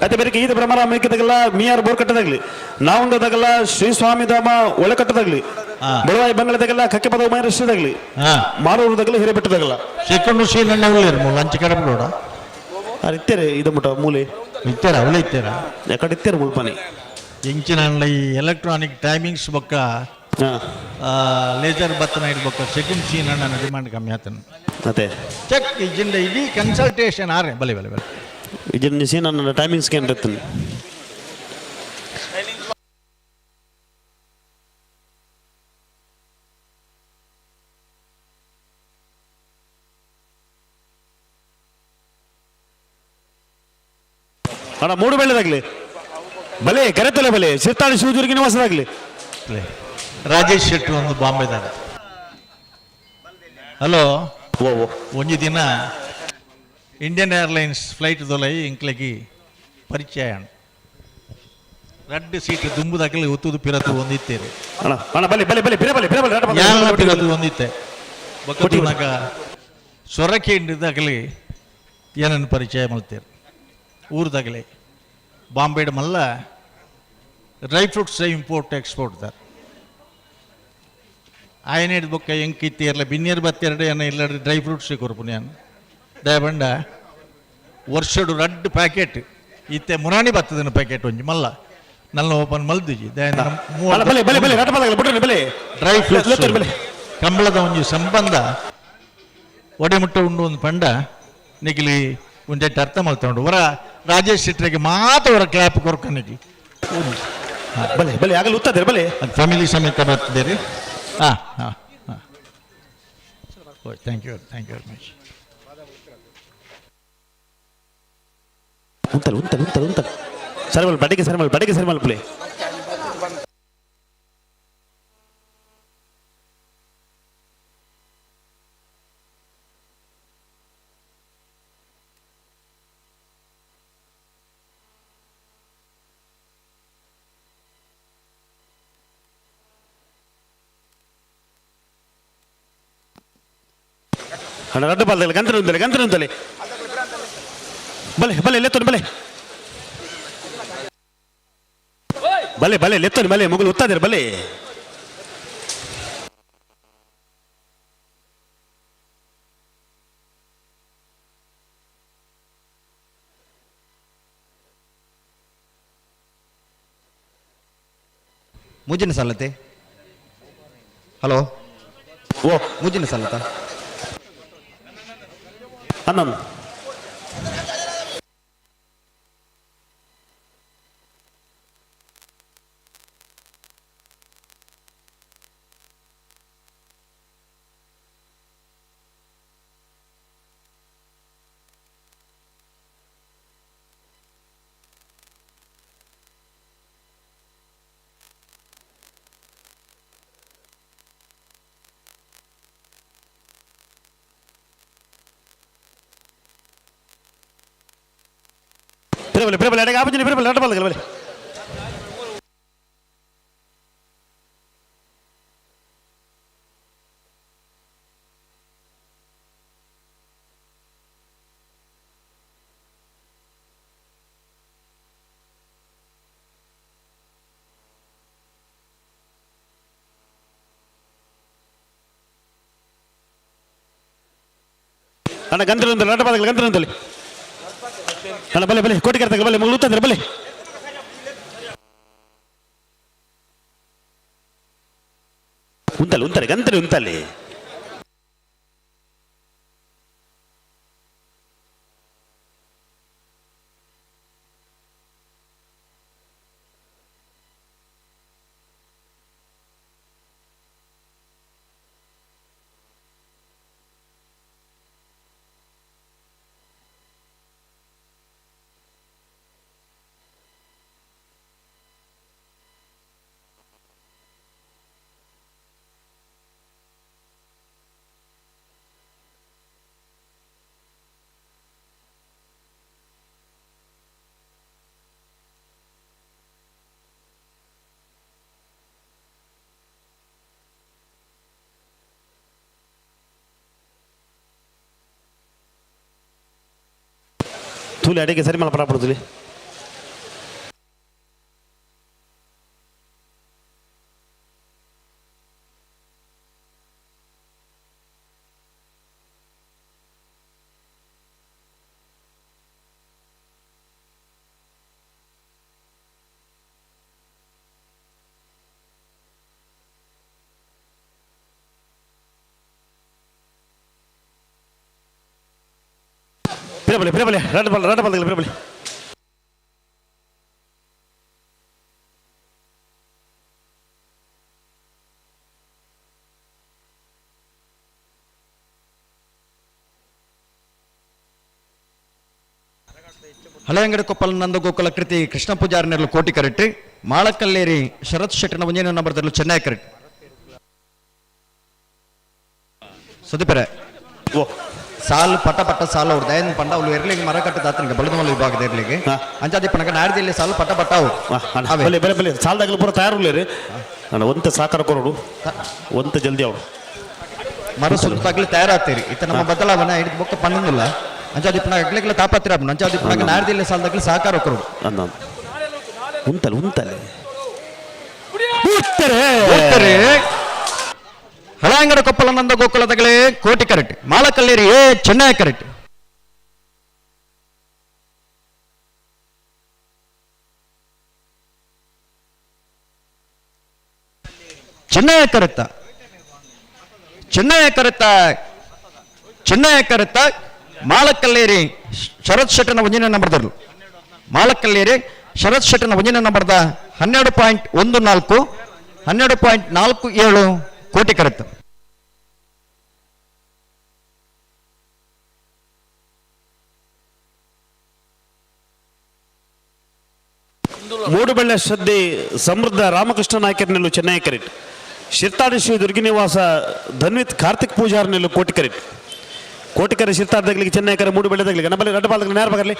ಅದೇ ಬೇರೆ ಈದ ಭ್ರಮರ ಮೇಕದಾಗಲ್ಲ ಮಿಯಾರ್ ಬೋರ್ ಕಟ್ಟದಾಗ್ಲಿ ನಾವುಂಡದಾಗಲ್ಲ ಶ್ರೀ ಸ್ವಾಮಿ ಧಾಮ ಒಳೆ ಕಟ್ಟದಾಗ್ಲಿ ಬೆಳವಾಯಿ ಬಂಗಳದಾಗಲ್ಲ ಕಕ್ಕೆ ಪದ ಮಹಾರಾಷ್ಟ್ರದಾಗ್ಲಿ ಮಾರೂರದಾಗಲಿ ಹಿರೇಬೆಟ್ಟದಾಗಲ್ಲ ಸೆಕೆಂಡ್ ಸೀನಣ್ಣ ಲಂಚ್ ಕಡೆ ಬಿಡೋಣ ಇತ್ತೇರೆ ಇದು ಮುಟ ಮೂಲೆ ಇತ್ತೇರ ಅವಳೆ ಇತ್ತೇರ ಯಾಕಡೆ ಇತ್ತೇರ ಮುಲ್ಪನಿ ಎಂಚಿನ ಈ ಎಲೆಕ್ಟ್ರಾನಿಕ್ ಟೈಮಿಂಗ್ಸ್ ಬೊಕ್ಕ ಲೇಸರ್ ಬತ್ತನ ಇಡ್ಬೇಕ ಸೆಕೆಂಡ್ ಸೀನ್ ನನ್ನ ಡಿಮಾಂಡ್ ಕಮ್ಮಿ ಆತನ ಅದೇ ಚೆಕ್ ಇಜಿಂದ ಇಡೀ ಕನ್ಸಲ್ಟೇಷನ್ ಆರೆ ಬಲೆ ಬಲೆ ಬಲೆ ಇಜಿಂದ ಸೀನ್ ನನ್ನ ಟೈಮಿಂಗ್ಸ್ ಏನು ಇರ್ತೀನಿ. ಅಣ್ಣ ಮೂಡು ಬೆಳ್ಳೆದಾಗ್ಲಿ ಬಲೆ ಕರೆತಲೆ ಬಲೆ ಸಿರ್ತಾಡಿ ಶಿವಜುರ್ಗಿ ನಿವಾಸದಾಗ್ಲಿ. ರಾಜೇಶ್ ಶೆಟ್ಟಿ ಒಂದು ಬಾಂಬೆದಾಗ. ಹಲೋ, ಒಂಜಿ ದಿನ ಇಂಡಿಯನ್ ಏರ್ಲೈನ್ಸ್ ಫ್ಲೈಟ್ ದೊಲೈ ಇಂಕ್ಲಗಿ ಪರಿಚಯ ರಡ್ಡು ಸೀಟ್ ದುಂಬುದಾಕಲಿ ಒತ್ತುದು ಪಿರತು ಒಂದಿತ್ತೇರಿ. ಅಣ್ಣ ಅಣ್ಣ ಬಲೆ ಬಲೆ ಬಲೆ ಪಿರ ಬಲೆ ಪಿರ ಬಲೆ ಯಾರನ್ನ ಪಿರತು ಒಂದಿತ್ತೆ ಬೊಕ್ಕ ಸೊರಕೆ ಹಿಂಡಿದಾಗಲಿ ಏನನ್ನು ಪರಿಚಯ ಮಾಡ್ತೀರಿ ಊರ್ದಾಗಲಿ ಬಾಂಬೆಡ್ ಮಲ್ಲ ಡ್ರೈ ಫ್ರೂಟ್ಸ್ ಇಂಪೋರ್ಟ್ ಎಕ್ಸ್ಪೋರ್ಟ್ ದಾರ್ ಆಯನೇಡ್ ಬೊಕ್ಕ ಎಂಕ್ ಇತ್ತೀರ್ಲ ಬಿನ್ನಿಯರ್ ಬತ್ತೆರಡು ಏನ ಇಲ್ಲ ಡ್ರೈ ಫ್ರೂಟ್ಸ್ ಕೊರ್ಪು ನಾನು ದಯಬಂಡ ವರ್ಷಡು ರಡ್ಡು ಪ್ಯಾಕೆಟ್ ಇತ್ತೆ ಮುರಾಣಿ ಬತ್ತದನ ಪ್ಯಾಕೆಟ್ ಒಂಜಿ ಮಲ್ಲ ನಲ್ಲ ಓಪನ್ ಮಲ್ದಿಜಿ ಡ್ರೈ ಫ್ರೂಟ್ಸ್ ಕಂಬಳದ ಒಂಜಿ ಸಂಬಂಧ ಒಡೆಮುಟ್ಟ ಉಂಡು ಒಂದು ಪಂಡ ನಿಗಿಲಿ ಒಂದೆಟ್ಟು ಅರ್ಥ ಮಲ್ತೊಂಡು ಹೊರ ರಾಜೇಶ್ ಶೆಟ್ಟರಿಗೆ ಮಾತ್ರ ಹೊರ ಕ್ಲಾಪ್ ಕೊರ್ಕ ನಿಗ್ಲಿ. ಬಲೆ ಬಲೆ ಆಗಲು ಉತ್ತದೆ ಬಲೆ ಫ್ಯಾಮಿಲಿ ಸಮೇತ ಬರ್ತಿದ್ದೀರಿ. ಹಾಂ ಹಾಂ ಹಾಂ thank you, thank you very much. ಉಂತಲು ಉಂತಲು ಉಂತಲು ಉಂತಲು ಸರಿ ಬಡಿಗೆ ಸರಿ ಬಡಿಗೆ ಸರಿ ಮಲ್ಪಲೆ. ಅಣ್ಣ ರಡ್ಡು ಪಾಲ್ದಲ್ಲಿ ಗಂತ್ರ ಉಂತಲೆ ಗಂತ್ರ ಉಂತಲೆ ಬಲೆ ಬಲೆ ಲೆತ್ತೋನಿ ಬಲೆ ಬಲೆ ಬಲೆ ಲೆತ್ತೋನಿ ಬಲೆ ಮುಗುಲು ಉತ್ತಾದಿರ ಬಲೆ. ಮುಜಿನ ಸಲ್ಲತೆ. ಹಲೋ, ಓ ಮುಜಿನ ಸಲ್ಲತ ಹನ್ನೊಂದು. ಬಲೆ ಬಲೆ ಅಡಗೆ ಆಪಜಿನ ಬಲೆ ಅಡ ಬಲೆ ಬಲೆ ಅಣ್ಣ ಗಂತ್ರ ಅಡ ಬಲೆ ಗಂತ್ರ ಅಣ್ಣ ಬಲೆ ಬಲೆ ಕೋಟಿ ಕರ್ತಾಗ ಬಲೆ ಮಗಳು ಉತ್ತಂದ್ರೆ ಬಲೆ. ಉಂತಲೆ ಉಂತಲೆ ಗಂತಲೆ ಉಂತಲೆ. ತೂಲಿ ಅಡಿಗೆ ಸರಿ ಮಲ್ಪ ತುಲಿ. ಬಲೆ ಬಲೆ ರಡ್ಡು ಬಲ್ ರಡ್ಡು ಬಲ್ದಲ್ಲ ಬಲೆ. Haleyangadi Koppal Nandagokula ಕೃತಿ ಕೃಷ್ಣ ಪೂಜಾರಿನರ್ಲು ಕೋಟಿ ಕರೆಕ್ಟ್. ಮಾಳಕಲ್ಲೇರಿ ಶರತ್ ಶೆಟ್ಟನ ಒಂಜನೇ ನಂಬರ್ ದರ್ಲು ಚೆನ್ನೈ ಕರೆಕ್ಟ್. ಸುದೀಪರೆ ಸಾಲು ಪಟ ಪಟ ಸಾಲು ಅವ್ರು ದಯನ್ ಪಂಡ ಅವಳು ಎರ್ಲಿಗೆ ಮರ ಕಟ್ಟದ ಆತನಿಗೆ ಬಲದಮಲ್ಲ ವಿಭಾಗದ ಎರ್ಲಿಗೆ ಅಂಚಾದಿ ಪಣಗ ನಾಡ್ದಿಲ್ಲಿ ಸಾಲು ಪಟ ಪಟ ಅವು. ಬಲೆ ಬಲೆ ಬಲೆ ಸಾಲದಾಗಲು ಪೂರ ತಯಾರು ನಾನು ಒಂತ ಸಾಕಾರ ಕೊರಡು ಒಂತ ಜಲ್ದಿ ಅವಳು ಮರ ಸುತ್ತಾಗ್ಲಿ ತಯಾರಾಗ್ತೀರಿ ಇತ್ತ ನಮ್ಮ ಬದಲಾವಣೆ ಹಿಡಿದು ಬೊಕ್ಕ ಪನ್ನೊಂದಿಲ್ಲ ಅಂಚಾದಿ ಪಣಗ ಅಗ್ಲಿಗೆಲ್ಲ ತಾಪತ್ತಿರ ಅಂಚಾದಿ ಪಣಗ ನಾಡ್ದಿಲ್ಲಿ ಸಾಲದಾಗಲಿ ಸಹಕಾರ ಕೊರಡು. ಉಂತಲೆ ಉಂತಲೆ ಹಳೆಯಂಗಡ ಕೊಪ್ಪಳ ನಂದ ಗೋಕುಲದಗಳೇ Koti correct. Malakalleri A Chennai correct. Chennai ಕರೆತ್ತ ಚೆನ್ನೈ ಕರೆತ್ತ ಚೆನ್ನೈ ಕರೆತ್ತ ಮಾಳಕಲ್ಲೇರಿ ಶರತ್ ಶೆಟ್ಟನ ಒಂಜಿನ ನಂಬರ್ದರು. ಮಾಳಕಲ್ಲೇರಿ ಶರತ್ ಶೆಟ್ಟನ ಒಂಜಿನ ನಂಬರ್ದ 12.14 12.47 ಕೋಟಿ ಕರೆಕ್ಟ್. ಮೂಡುಬೆಳ್ಳೆ ಶ್ರದ್ಧೆ ಸಮೃದ್ಧ ರಾಮಕೃಷ್ಣ ನಾಯಕರ್ನೆಲ್ಲು ಚೆನ್ನೈ ಕರೆಕ್ಟ್. ಶಿರ್ತಾಡಿ ಶ್ರೀ ದುರ್ಗಿನಿವಾಸ ಧನ್ವಿತ್ ಕಾರ್ತಿಕ್ ಪೂಜಾರ್ನೆಲ್ಲು ಕೋಟಿ ಕರೆಕ್ಟ್. ಕೋಟಿಕರೆ ಶಿರ್ತಾಡ್ದಾಗ್ಲಿಕ್ಕೆ ಚೆನ್ನೈ ಕರೆ ಮೂಡುಬೆಳ್ಳೆ ತಗ್ಲಿಕ್ಕೆ ನಮ್ಮಲ್ಲಿ ರಡ್ಡ ಬಾಲ್ದಾಗ್ಲಿ ನೇರ ಬರಲಿ.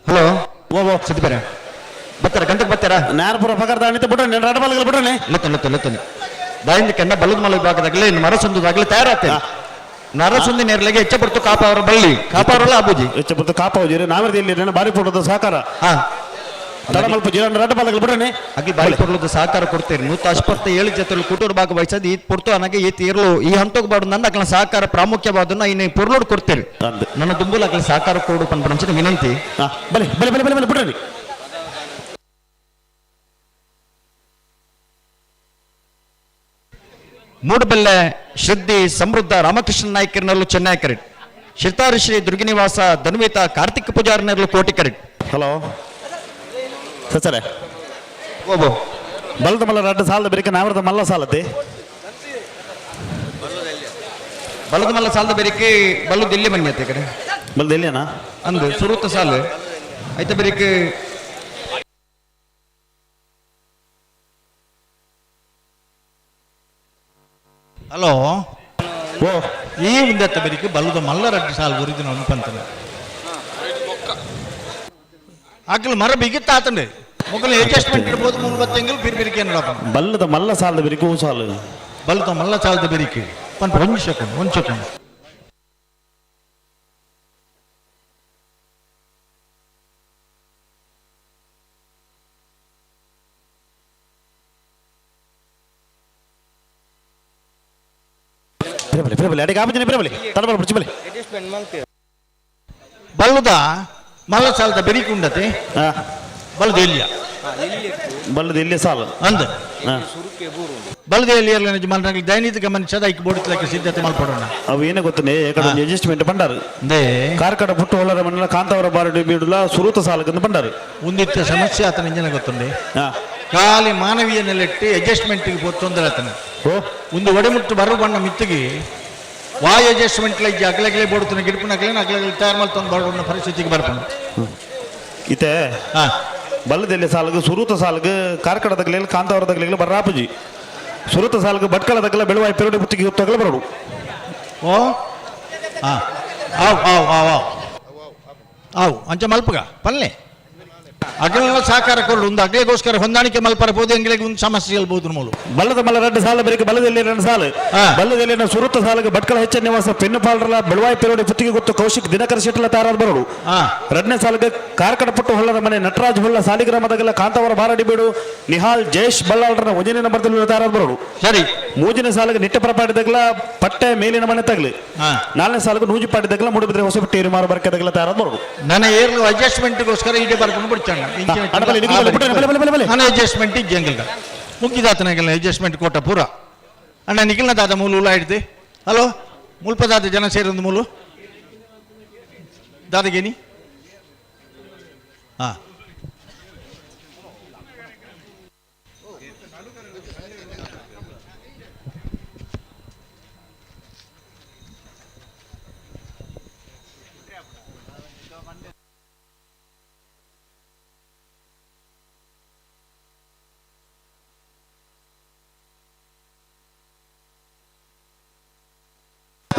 ಹಲೋ ಓ ಓ ಸಿದ್ದಿಬೇರೆ ಬರ್ತಾರ ಗಂಟೆಗೆ ಬರ್ತಾರ ನಾರ್ಪುರ ಪಗಾರ ಅಣಿತ ಬಿಡ್ರಿ ರಡ್ಡ ಬಾಲ್ಗಲ್ ಬಿಡ್ರಿ. ಲತ್ತನೆ ಲತ್ತನೆ ಲತ್ತನೆ ದಾಯಿಂದ ಕೆಂಡ ಬಲ್ಲದ ಮಲ ವಿಭಾಗದಾಗಲಿ ಮರಸೊಂದಾಗಲಿ ತಯಾರಾಗ್ತೇನೆ. ನರಸುಂದಿ ನೇರ್ಲಿಗೆ ಹೆಚ್ಚ ಪಡ್ತು ಕಾಪ ಅವರ ಬಳ್ಳಿ ಕಾಪ ಅವರಲ್ಲ ಅಬೂಜಿ ಹೆಚ್ಚ ಪಡ್ತು ಕಾಪ ಹೋಜಿರಿ ನಾವಿರ್ದು ಇಲ್ಲಿ ಬಾರಿ ಪಡೋದು ಸಹಕಾರ ತಡಮಲ್ಪ ಜೀವನ ರಡ್ಡ ಬಾಲ್ಗಲ್ ಬಿಡ್ರಿ. ಅಗ್ಲಿ ಬಾರಿ ಪಡ್ಲದ ಸಹಕಾರ ಕೊಡ್ತೀರಿ 127 ಜೊತೆ ಕೂಟೂರು ಭಾಗ ವಹಿಸೋದು ಈ ಪುರ್ತು ಅನಗೆ ಈ ತೀರ್ಲು ಈ ಹಂತಕ್ಕೆ ಬಾಡು ನನ್ನ ಅಕ್ಲ ಸಹಕಾರ ಪ್ರಾಮುಖ್ಯವಾದನ್ನ ಇನ್ನು ಪುರ್ಲೋಡ್ ಕೊಡ್ತೀರಿ. ನನ್ನ ದುಂಬುಲ ಅಕ್ಲ ಸಹಕಾರ ಕೊಡು ಪನ್ಪಂಚಿನ ವಿನಂತಿ. ಬಲೆ ಬಲೆ ಬಲೆ ಬಲೆ ಬಲೆ ಬಿಡ್ರಿ. ಮೂಡಬೆಲ್ಲೆ ಶ್ರದ್ಧೆ ಸಮೃದ್ಧ ರಾಮಕೃಷ್ಣ ನಾಯ್ಕರ್ನಲ್ಲೂ ಚೆನ್ನೈ ಕರೆಕ್ಟ್. ಶಿರ್ತಾರಿ ಶ್ರೀ ದುರ್ಗಿನಿವಾಸ ಧನ್ವಿತ ಕಾರ್ತಿಕ್ ಪೂಜಾರ್ನಲ್ಲೂ ಕೋಟಿ ಕರೆಕ್ಟ್. ಹಲೋ ಸರ್ ಓಬೋ ಬಲದ ಮಲ್ಲ ರಡ್ಡ ಸಾಲದ ಬೇರೆ ನಾವ್ರದ ಮಲ್ಲ ಸಾಲತೆ ಬಲದ ಮಲ್ಲ ಸಾಲದ ಬೇರಿಕೆ ಬಲ್ಲದ ಎಲ್ಲಿ ಮನ್ಯತೆ ಕಡೆ ಬಲದ ಎಲ್ಲಿಯನಾ ಅಂದು ಸುರುತ ಸಾಲು ಆಯ್ತಾ ಬೇರಿಕೆ. ಹಲೋ ಓ ಈ ಮುಂದೆತ್ತ ಬೇರಿಕೆ ಬಲ್ಲದ ಮಲ್ಲ ರಡ್ಡ ಸಾಲು ಗುರಿದು ಅನ್ಪಂತಾನೆ ಅಗ್ಲು ಮರ ಬಿಗಿತ್ತ ಆತಂಡೆ ಮೊಗಲು ಅಡ್ಜಸ್ಟ್ಮೆಂಟ್ ಇರ್ಬೋದು 3 ತಿಂಗಳು ಬಿರಿ ಬಿರಿಕೆ ನೋಡಪ್ಪ. ಬಲ್ಲದ ಮಲ್ಲ ಸಾಲದ ಬೆರಿಕೆ ಹೂ ಸಾಲು ಬಲ್ಲದ ಮಲ್ಲ ಸಾಲದ ಬೆರಿಕೆ ಪಂಪ ಒಂದು ಸೆಕೆಂಡ್ ಒಂದು ಸೆಕೆಂಡ್. ಬಲೆ ಬಲೆ ಅಡಿಗೆ ಆಪಜನೆ ಬಲೆ ತಡಬಲ ಬಿಡ್ಚಿ ಬಲೆ. ಬಲ್ಲದ ಮಲ್ಲ ಸಾಲದ ಬೆರಿಕೆ ಉಂಡತೆ ಬಲ್ಲದ ಎಲ್ಲಿಯ ಬಲ್ಲದ ಎಲ್ಲಿ ಸಾಲು ಅಂದ ಬಲ್ಲದ ಎಲ್ಲಿ ಮನರಂಗಿ ದೈನಿಕ ಮನುಷ್ಯದ ಐಕ್ ಬೋಡಿತ್ಲಕ್ಕೆ ಸಿದ್ಧತೆ ಮಲ್ಪಡೋಣ. ಅವು ಏನೇ ಗೊತ್ತನೆ ಅಡ್ಜಸ್ಟ್ಮೆಂಟ್ ಬಂಡಾರು ಕಾರ್ಕಡ ಪುಟ್ಟು ಹೊಲರ ಮಣ್ಣಲ ಕಾಂತಾವರ ಬಾರಡಿ ಬೀಡುಲ ಸುರೂತ ಸಾಲಕ್ಕಂದು ಬಂಡಾರು ಒಂದಿತ್ತ ಸಮಸ್ಯೆ ಆತನ ಇಂಜನ ಗೊತ್ತುಂಡೆ ಖಾಲಿ ಮಾನವೀಯ ನೆಲೆಟ್ಟು ಅಡ್ಜಸ್ಟ್ಮೆಂಟ್ಗೆ ತೊಂದರೆ ಆತನ ಒಂದು ಒಡೆಮುಟ್ಟು ಬರೋ ಬಣ್ಣ ಮಿತ್ತಿಗೆ ವಾಯು ಅಡ್ಜಸ್ಟ್ಮೆಂಟ್ ಇಜ್ಜಿ ಅಗಲಗಲೇ ಬೋಡುತ್ತಾನೆ ಗಿಡಪುನಗಲೇ ಅಗಲಗಲೆ ತಯಾರು ಮಾಡ್ತೊಂದು ಬರೋಣ ಪರಿಸ್ಥಿತಿಗೆ ಬರ್ಪಣ. ಇತ್ತೆ ಬಲ್ಲದೆಲ್ಲಿ ಸಾಲಗು ಸುರೂತ ಸಾಲಗು ಕಾರ್ಕಡ ತಗಲಿಲ್ಲ ಕಾಂತಾವರ ತಗಲಿಲ್ಲ ಬರ್ರಾಪುಜಿ ಸುರೂತ ಸಾಲಗು ಭಟ್ಕಳ ತಗಲ ಬೆಳುವಾಯಿ ಪೆರುಡಿ ಪುತ್ತಿಗೆ ತಗಲ ಬರೋಡು. ಓ ಹಾಂ ಆವ್ ಆವ್ ಆವ್ ಆವ್ ಆವ್ ಅಂಚ ಮಲ್ಪಗ ಪಲ್ಲೆ ಅಗಲ ಸಹಕಾರ ಕೊರಡು ಒಂದು ಅಗ್ಲಿಗೋಸ್ಕರ ಹೊಂದಾಣಿಕೆ ಮಲ್ಪರ ಪೋದು ಎಂಗಳಿಗೆ ಒಂದು ಸಮಸ್ಯೆ ಹೇಳ್ಬೋದು ಮೂಲು. ಬಲ್ಲದ ಮಲ್ಲ 2 ಸಾಲ ಬೆರಕೆ ಬಲ್ಲದಲ್ಲಿ 2 ಸಾಲು ಬಲ್ಲದಲ್ಲಿ ಸುರುತ್ತ ಸಾಲಗೆ ಭಟ್ಕಳ ಹೆಚ್ಚ ನಿವಾಸ ಪೆನ್ನುಪಾಲರ ಬೆಳವಾಯಿ ಪೆರೋಡಿ ಪುತ್ತಿಗೆ ಗೊತ್ತು ಕೌಶಿಕ್ ದಿನಕರ ಶೆಟ್ಟಲ ತಾರಾದ ಬರೋಡು. 2ನೇ ಸಾಲಿಗೆ ಕಾರ್ಕಡ ಪುಟ್ಟು ಹೊಳ್ಳದ ಮನೆ ನಟರಾಜ್ ಹೊಳ್ಳ ಸಾಲಿಗ್ರಾಮದಾಗೆಲ್ಲ ಕಾಂತಾವರ ಬಾರಡಿ ಬೀಡು ನಿಹಾಲ್ ಜಯೇಶ್ ಬಲ್ಲಾಳರನ ಒಂದನೇ ನಂಬರ್ದಲ್ಲಿ ತಾರಾದ ಬರೋಡು. ಸರಿ 3ನೇ ಸಾಲಿಗೆ ನಿಟ್ಟಪ್ರಪಾಡಿದಾಗಲ ಪಟ್ಟೆ ಮೇಲಿನ ಮನೆ ತಗಲಿ. 4ನೇ ಸಾಲಿಗೆ ನೂಜಿಪಾಡಿದಾಗಲ ಮೂಡುಬಿದ್ರೆ ಹೊಸಪಟ್ಟಿ ಮಾರು ಬರ್ಕದಾಗಲ ತಾರಾದ ಬರೋಡು. ನನ್ನ ಏರ್ಲು ಅಡ್ಜಸ್ಟ್ಮೆಂಟ್ಗೋಸ್ಕರ ಇಡೀ ಬರ್ಕೊಂಡು ಬಿಡ್ತಾನೆ. ಅಣ್ಣ ಅಡ್ಜಸ್ಟ್ಮೆಂಟ್ ಜಂಗಲ್ಗ ಮುಗ್ಗಿದಾತನಾಗಲ್ಲ ಅಡ್ಜಸ್ಟ್ಮೆಂಟ್ ಕೋಟ ಪೂರ. ಅಣ್ಣ ನಿಖಿಲ್ನ ದಾದ ಮೂಲು ಉಲ್ಲ ಹಿಡ್ದು. ಹಲೋ, ಮುಲ್ಪದಾದ ಜನ ಸೇರೊಂದು ಮೂಲು ದಾದಗೇನಿ. ಹಾಂ,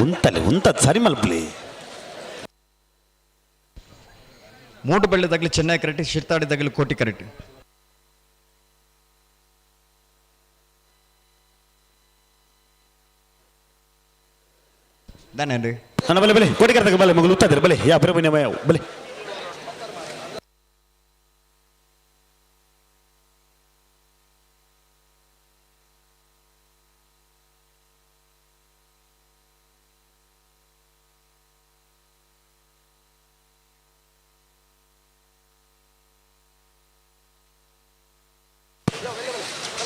ಉಂತಲೆ ಉಂತದ್ ಸರಿ ಮಲ್ಪಲಿ. ಮೂಡುಬೆಳ್ಳೆ ತಗಲಿ ಚೆನ್ನೈ ಕರೆಕ್ಟ್, ಶಿರ್ತಾಡಿ ತಗಲಿ ಕೋಟಿ ಕರೆಕ್ಟ್. ದಾನೇನ್ರಿ? ಅಣ್ಣ ಬಲೆ ಬಲೆ ಕೋಟಿ ಕರೆದಾಗ ಬಲೆ ಮಗಳು ಉತ್ತದಿರ ಬಲೆ ಯಾ ಬರೆ ಬನ್ನಿ ಯಾವ ಬಲೆ.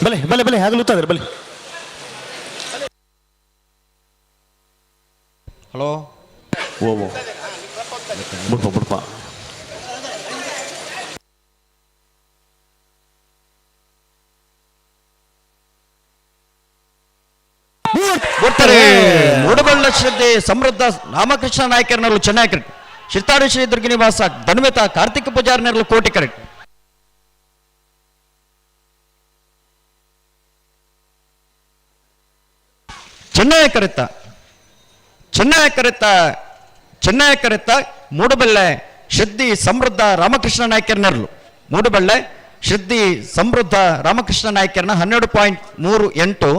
ಬಲೆ ಬಲೆ ಬಲೆ ಆಗಲು ಉತ್ತದಿರ ಬಲೆ. ಹಲೋ. ಓ ಓ ಬುಡ್ಪ ಬುಡ್ಪ. ಬರ್ತಾರೆ. ಮೂಡಬಳ್ಳ ಶ್ರದ್ಧೆ ಸಮೃದ್ಧ ರಾಮಕೃಷ್ಣ ನಾಯಕರನಲ್ಲೂ ಚೆನ್ನೈ ಕರೆಕ್ಟ್, ಶಿರ್ತಾಡಿ ಶ್ರೀ ದುರ್ಗಿ ನಿವಾಸ ಧನುಮಿತ ಕಾರ್ತಿಕ ಪೂಜಾರಿನಲ್ಲೂ ಕೋಟಿ ಕರೆಕ್ಟ್. ಚೆನ್ನೈ ಕರೆತ್ತ, ಚೆನ್ನೈ ಕರೆತ್ತ, ಚೆನ್ನೈ ಕರೆತ್ತ ಮೂಡುಬೆಳ್ಳೆ ಸಿದ್ಧಿ ಸಮೃದ್ಧ ರಾಮಕೃಷ್ಣ ನಾಯ್ಕರ್ನರ್ಲು. ಮೂಡುಬೆಳ್ಳೆ ಸಿದ್ಧಿ ಸಮೃದ್ಧ ರಾಮಕೃಷ್ಣ ನಾಯ್ಕರ್ನ 12.38,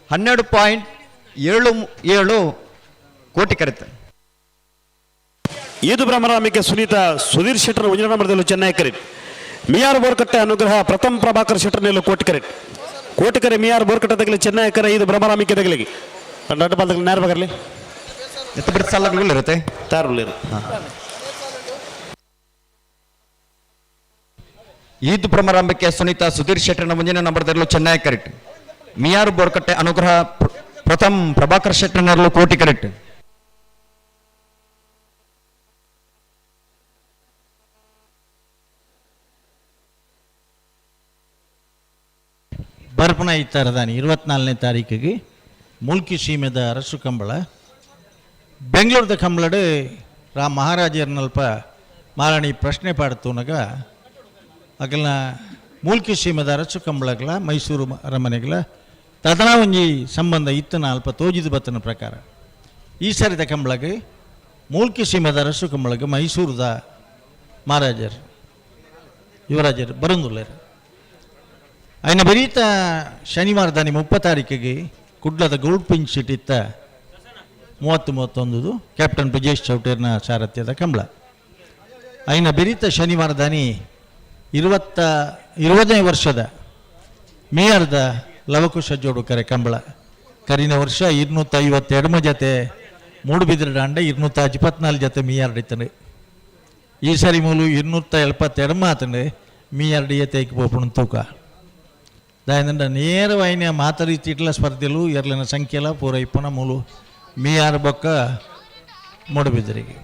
12.77 ಕೋಟಿ ಕರೆತ. ಈದು ಭ್ರಮರಾಮಿಕೆ ಸುನೀತಾ ಸುಧೀರ್ ಶೆಟ್ಟರ್ ಒಂಜನ ನಂಬರ್ದಲ್ಲೂ ಚೆನ್ನೈ ಕರೆಟ್. ಮಿಯಾರ್ ಬೋರ್ಕಟ್ಟೆ ಅನುಗ್ರಹ ಪ್ರಥಮ್ ಪ್ರಭಾಕರ್ ಶೆಟ್ಟರ್ ನೆಲ್ಲು ಕೋಟಿ ಕರೆಟ್. ಕೋಟಿಕರೆ ಮಿಯಾರ್ ಬೋರ್ಕಟ್ಟೆ ತಗಲಿ ಚೆನ್ನೈ ಕರೆ ಇದು ಭ್ರಮರಾಮಿಕೆ ತಗಲಿಗೆ ದೊಡ್ಡ ಬಾಲ್ದಲ್ಲಿ ನೇರ ಬಗರ್ಲಿ. ಎತ್ತ ಬಿಡ್ತು ಸಾಲಗಳು ಇರುತ್ತೆ. ತಾರುಳ್ಳಿರು. ಈದ್ ಭ್ರಮರಾಂಬಿಕೆ ಸುನೀತಾ ಸುಧೀರ್ ಶೆಟ್ಟರ್ನ ಮುಂದಿನ ನಂಬರ್ದಲ್ಲೂ ಚೆನ್ನೈ ಕರೆಕ್ಟ್. ಮಿಯಾರ್ ಬೋರ್ಕಟ್ಟೆ ಅನುಗ್ರಹ ಪ್ರಥಮ್ ಪ್ರಭಾಕರ್ ಶೆಟ್ಟರ್ನಲ್ಲೂ ಕೋಟಿ ಕರೆಕ್ಟ್. ಬರ್ಪಣ ಇತ್ತಾರದಾನಿ 24ನೇ ತಾರೀಕಿಗೆ ಮುಲ್ಕಿ ಸೀಮೆದ ಅರಸು ಕಂಬಳ ಬೆಂಗಳೂರದ ಕಂಬಳಡು ರಾ ಮಹಾರಾಜರ್ನಲ್ಪ ಮಾರಾಣಿ ಪ್ರಶ್ನೆ ಪಾಡ್ತೂನಗ ಅಗಲ್ನ ಮೂಲ್ಕಿ ಸೀಮೆದ ಅರಸು ಕಂಬಳಗಳ ಮೈಸೂರು ಅರಮನೆಗಳ ತದನ ಒಂಜಿ ಸಂಬಂಧ ಇತ್ತನ ಅಲ್ಪ ತೋಜಿದ ಬತ್ತನ ಪ್ರಕಾರ ಈ ಸರಿದ ಕಂಬಳಗೆ ಮೂಲ್ಕಿ ಸೀಮೆದ ಅರಸು ಕಂಬಳಗೆ ಮೈಸೂರದ ಮಹಾರಾಜರು ಯುವರಾಜರು ಬರಂದುಲ್ಲೇರು. ಆಯ್ನ ಬರೀತ ಶನಿವಾರ ದಾನಿ 30 ತಾರೀಕಿಗೆ ಕುಡ್ಲದ ಗೋಲ್ಡ್ ಪಿಂಚ್ ಸಿಟಿ ಇತ್ತ 30 31 ಕ್ಯಾಪ್ಟನ್ ಬ್ರಿಜೇಶ್ ಚೌಟೇರ್ನ ಸಾರಥ್ಯದ ಕಂಬಳ. ಆಯ್ನ ಬೆರೀತ ಶನಿವಾರ ದಾನಿ 20ನೇ ವರ್ಷದ ಮೇಯರ್ದ ಲವಕುಶ ಜೋಡು ಕರೆ ಕಂಬಳ. ಕರಿನ ವರ್ಷ 252 ಜೊತೆ ಮೂಡುಬಿದಿರೆ ದಾಂಡ 224 ಜೊತೆ ಮೀಯಾರ್ಡ್ ಇತ್ತಂಡು. ಈ ಸರಿ ಮೂಲು 272 ಆತಂಡು ಮೀಯಾರ್ಡ್ ಏತೈಕ್ ಪೋಪುಣ ತೂಕ. ದಾಯಂದ ನೇರವಾಯಿನ ಮಾತರಿ ತಿಟ್ಲ ಸ್ಪರ್ಧೆಲು ಎರ್ಲಿನ ಸಂಖ್ಯೆಲ ಪೂರ ಇಪ್ಪನ ಮೂಲು ಮೀಯಾರ್ ಬೊಕ್ಕ ಮೂಡುಬಿದಿರೆಗೆ.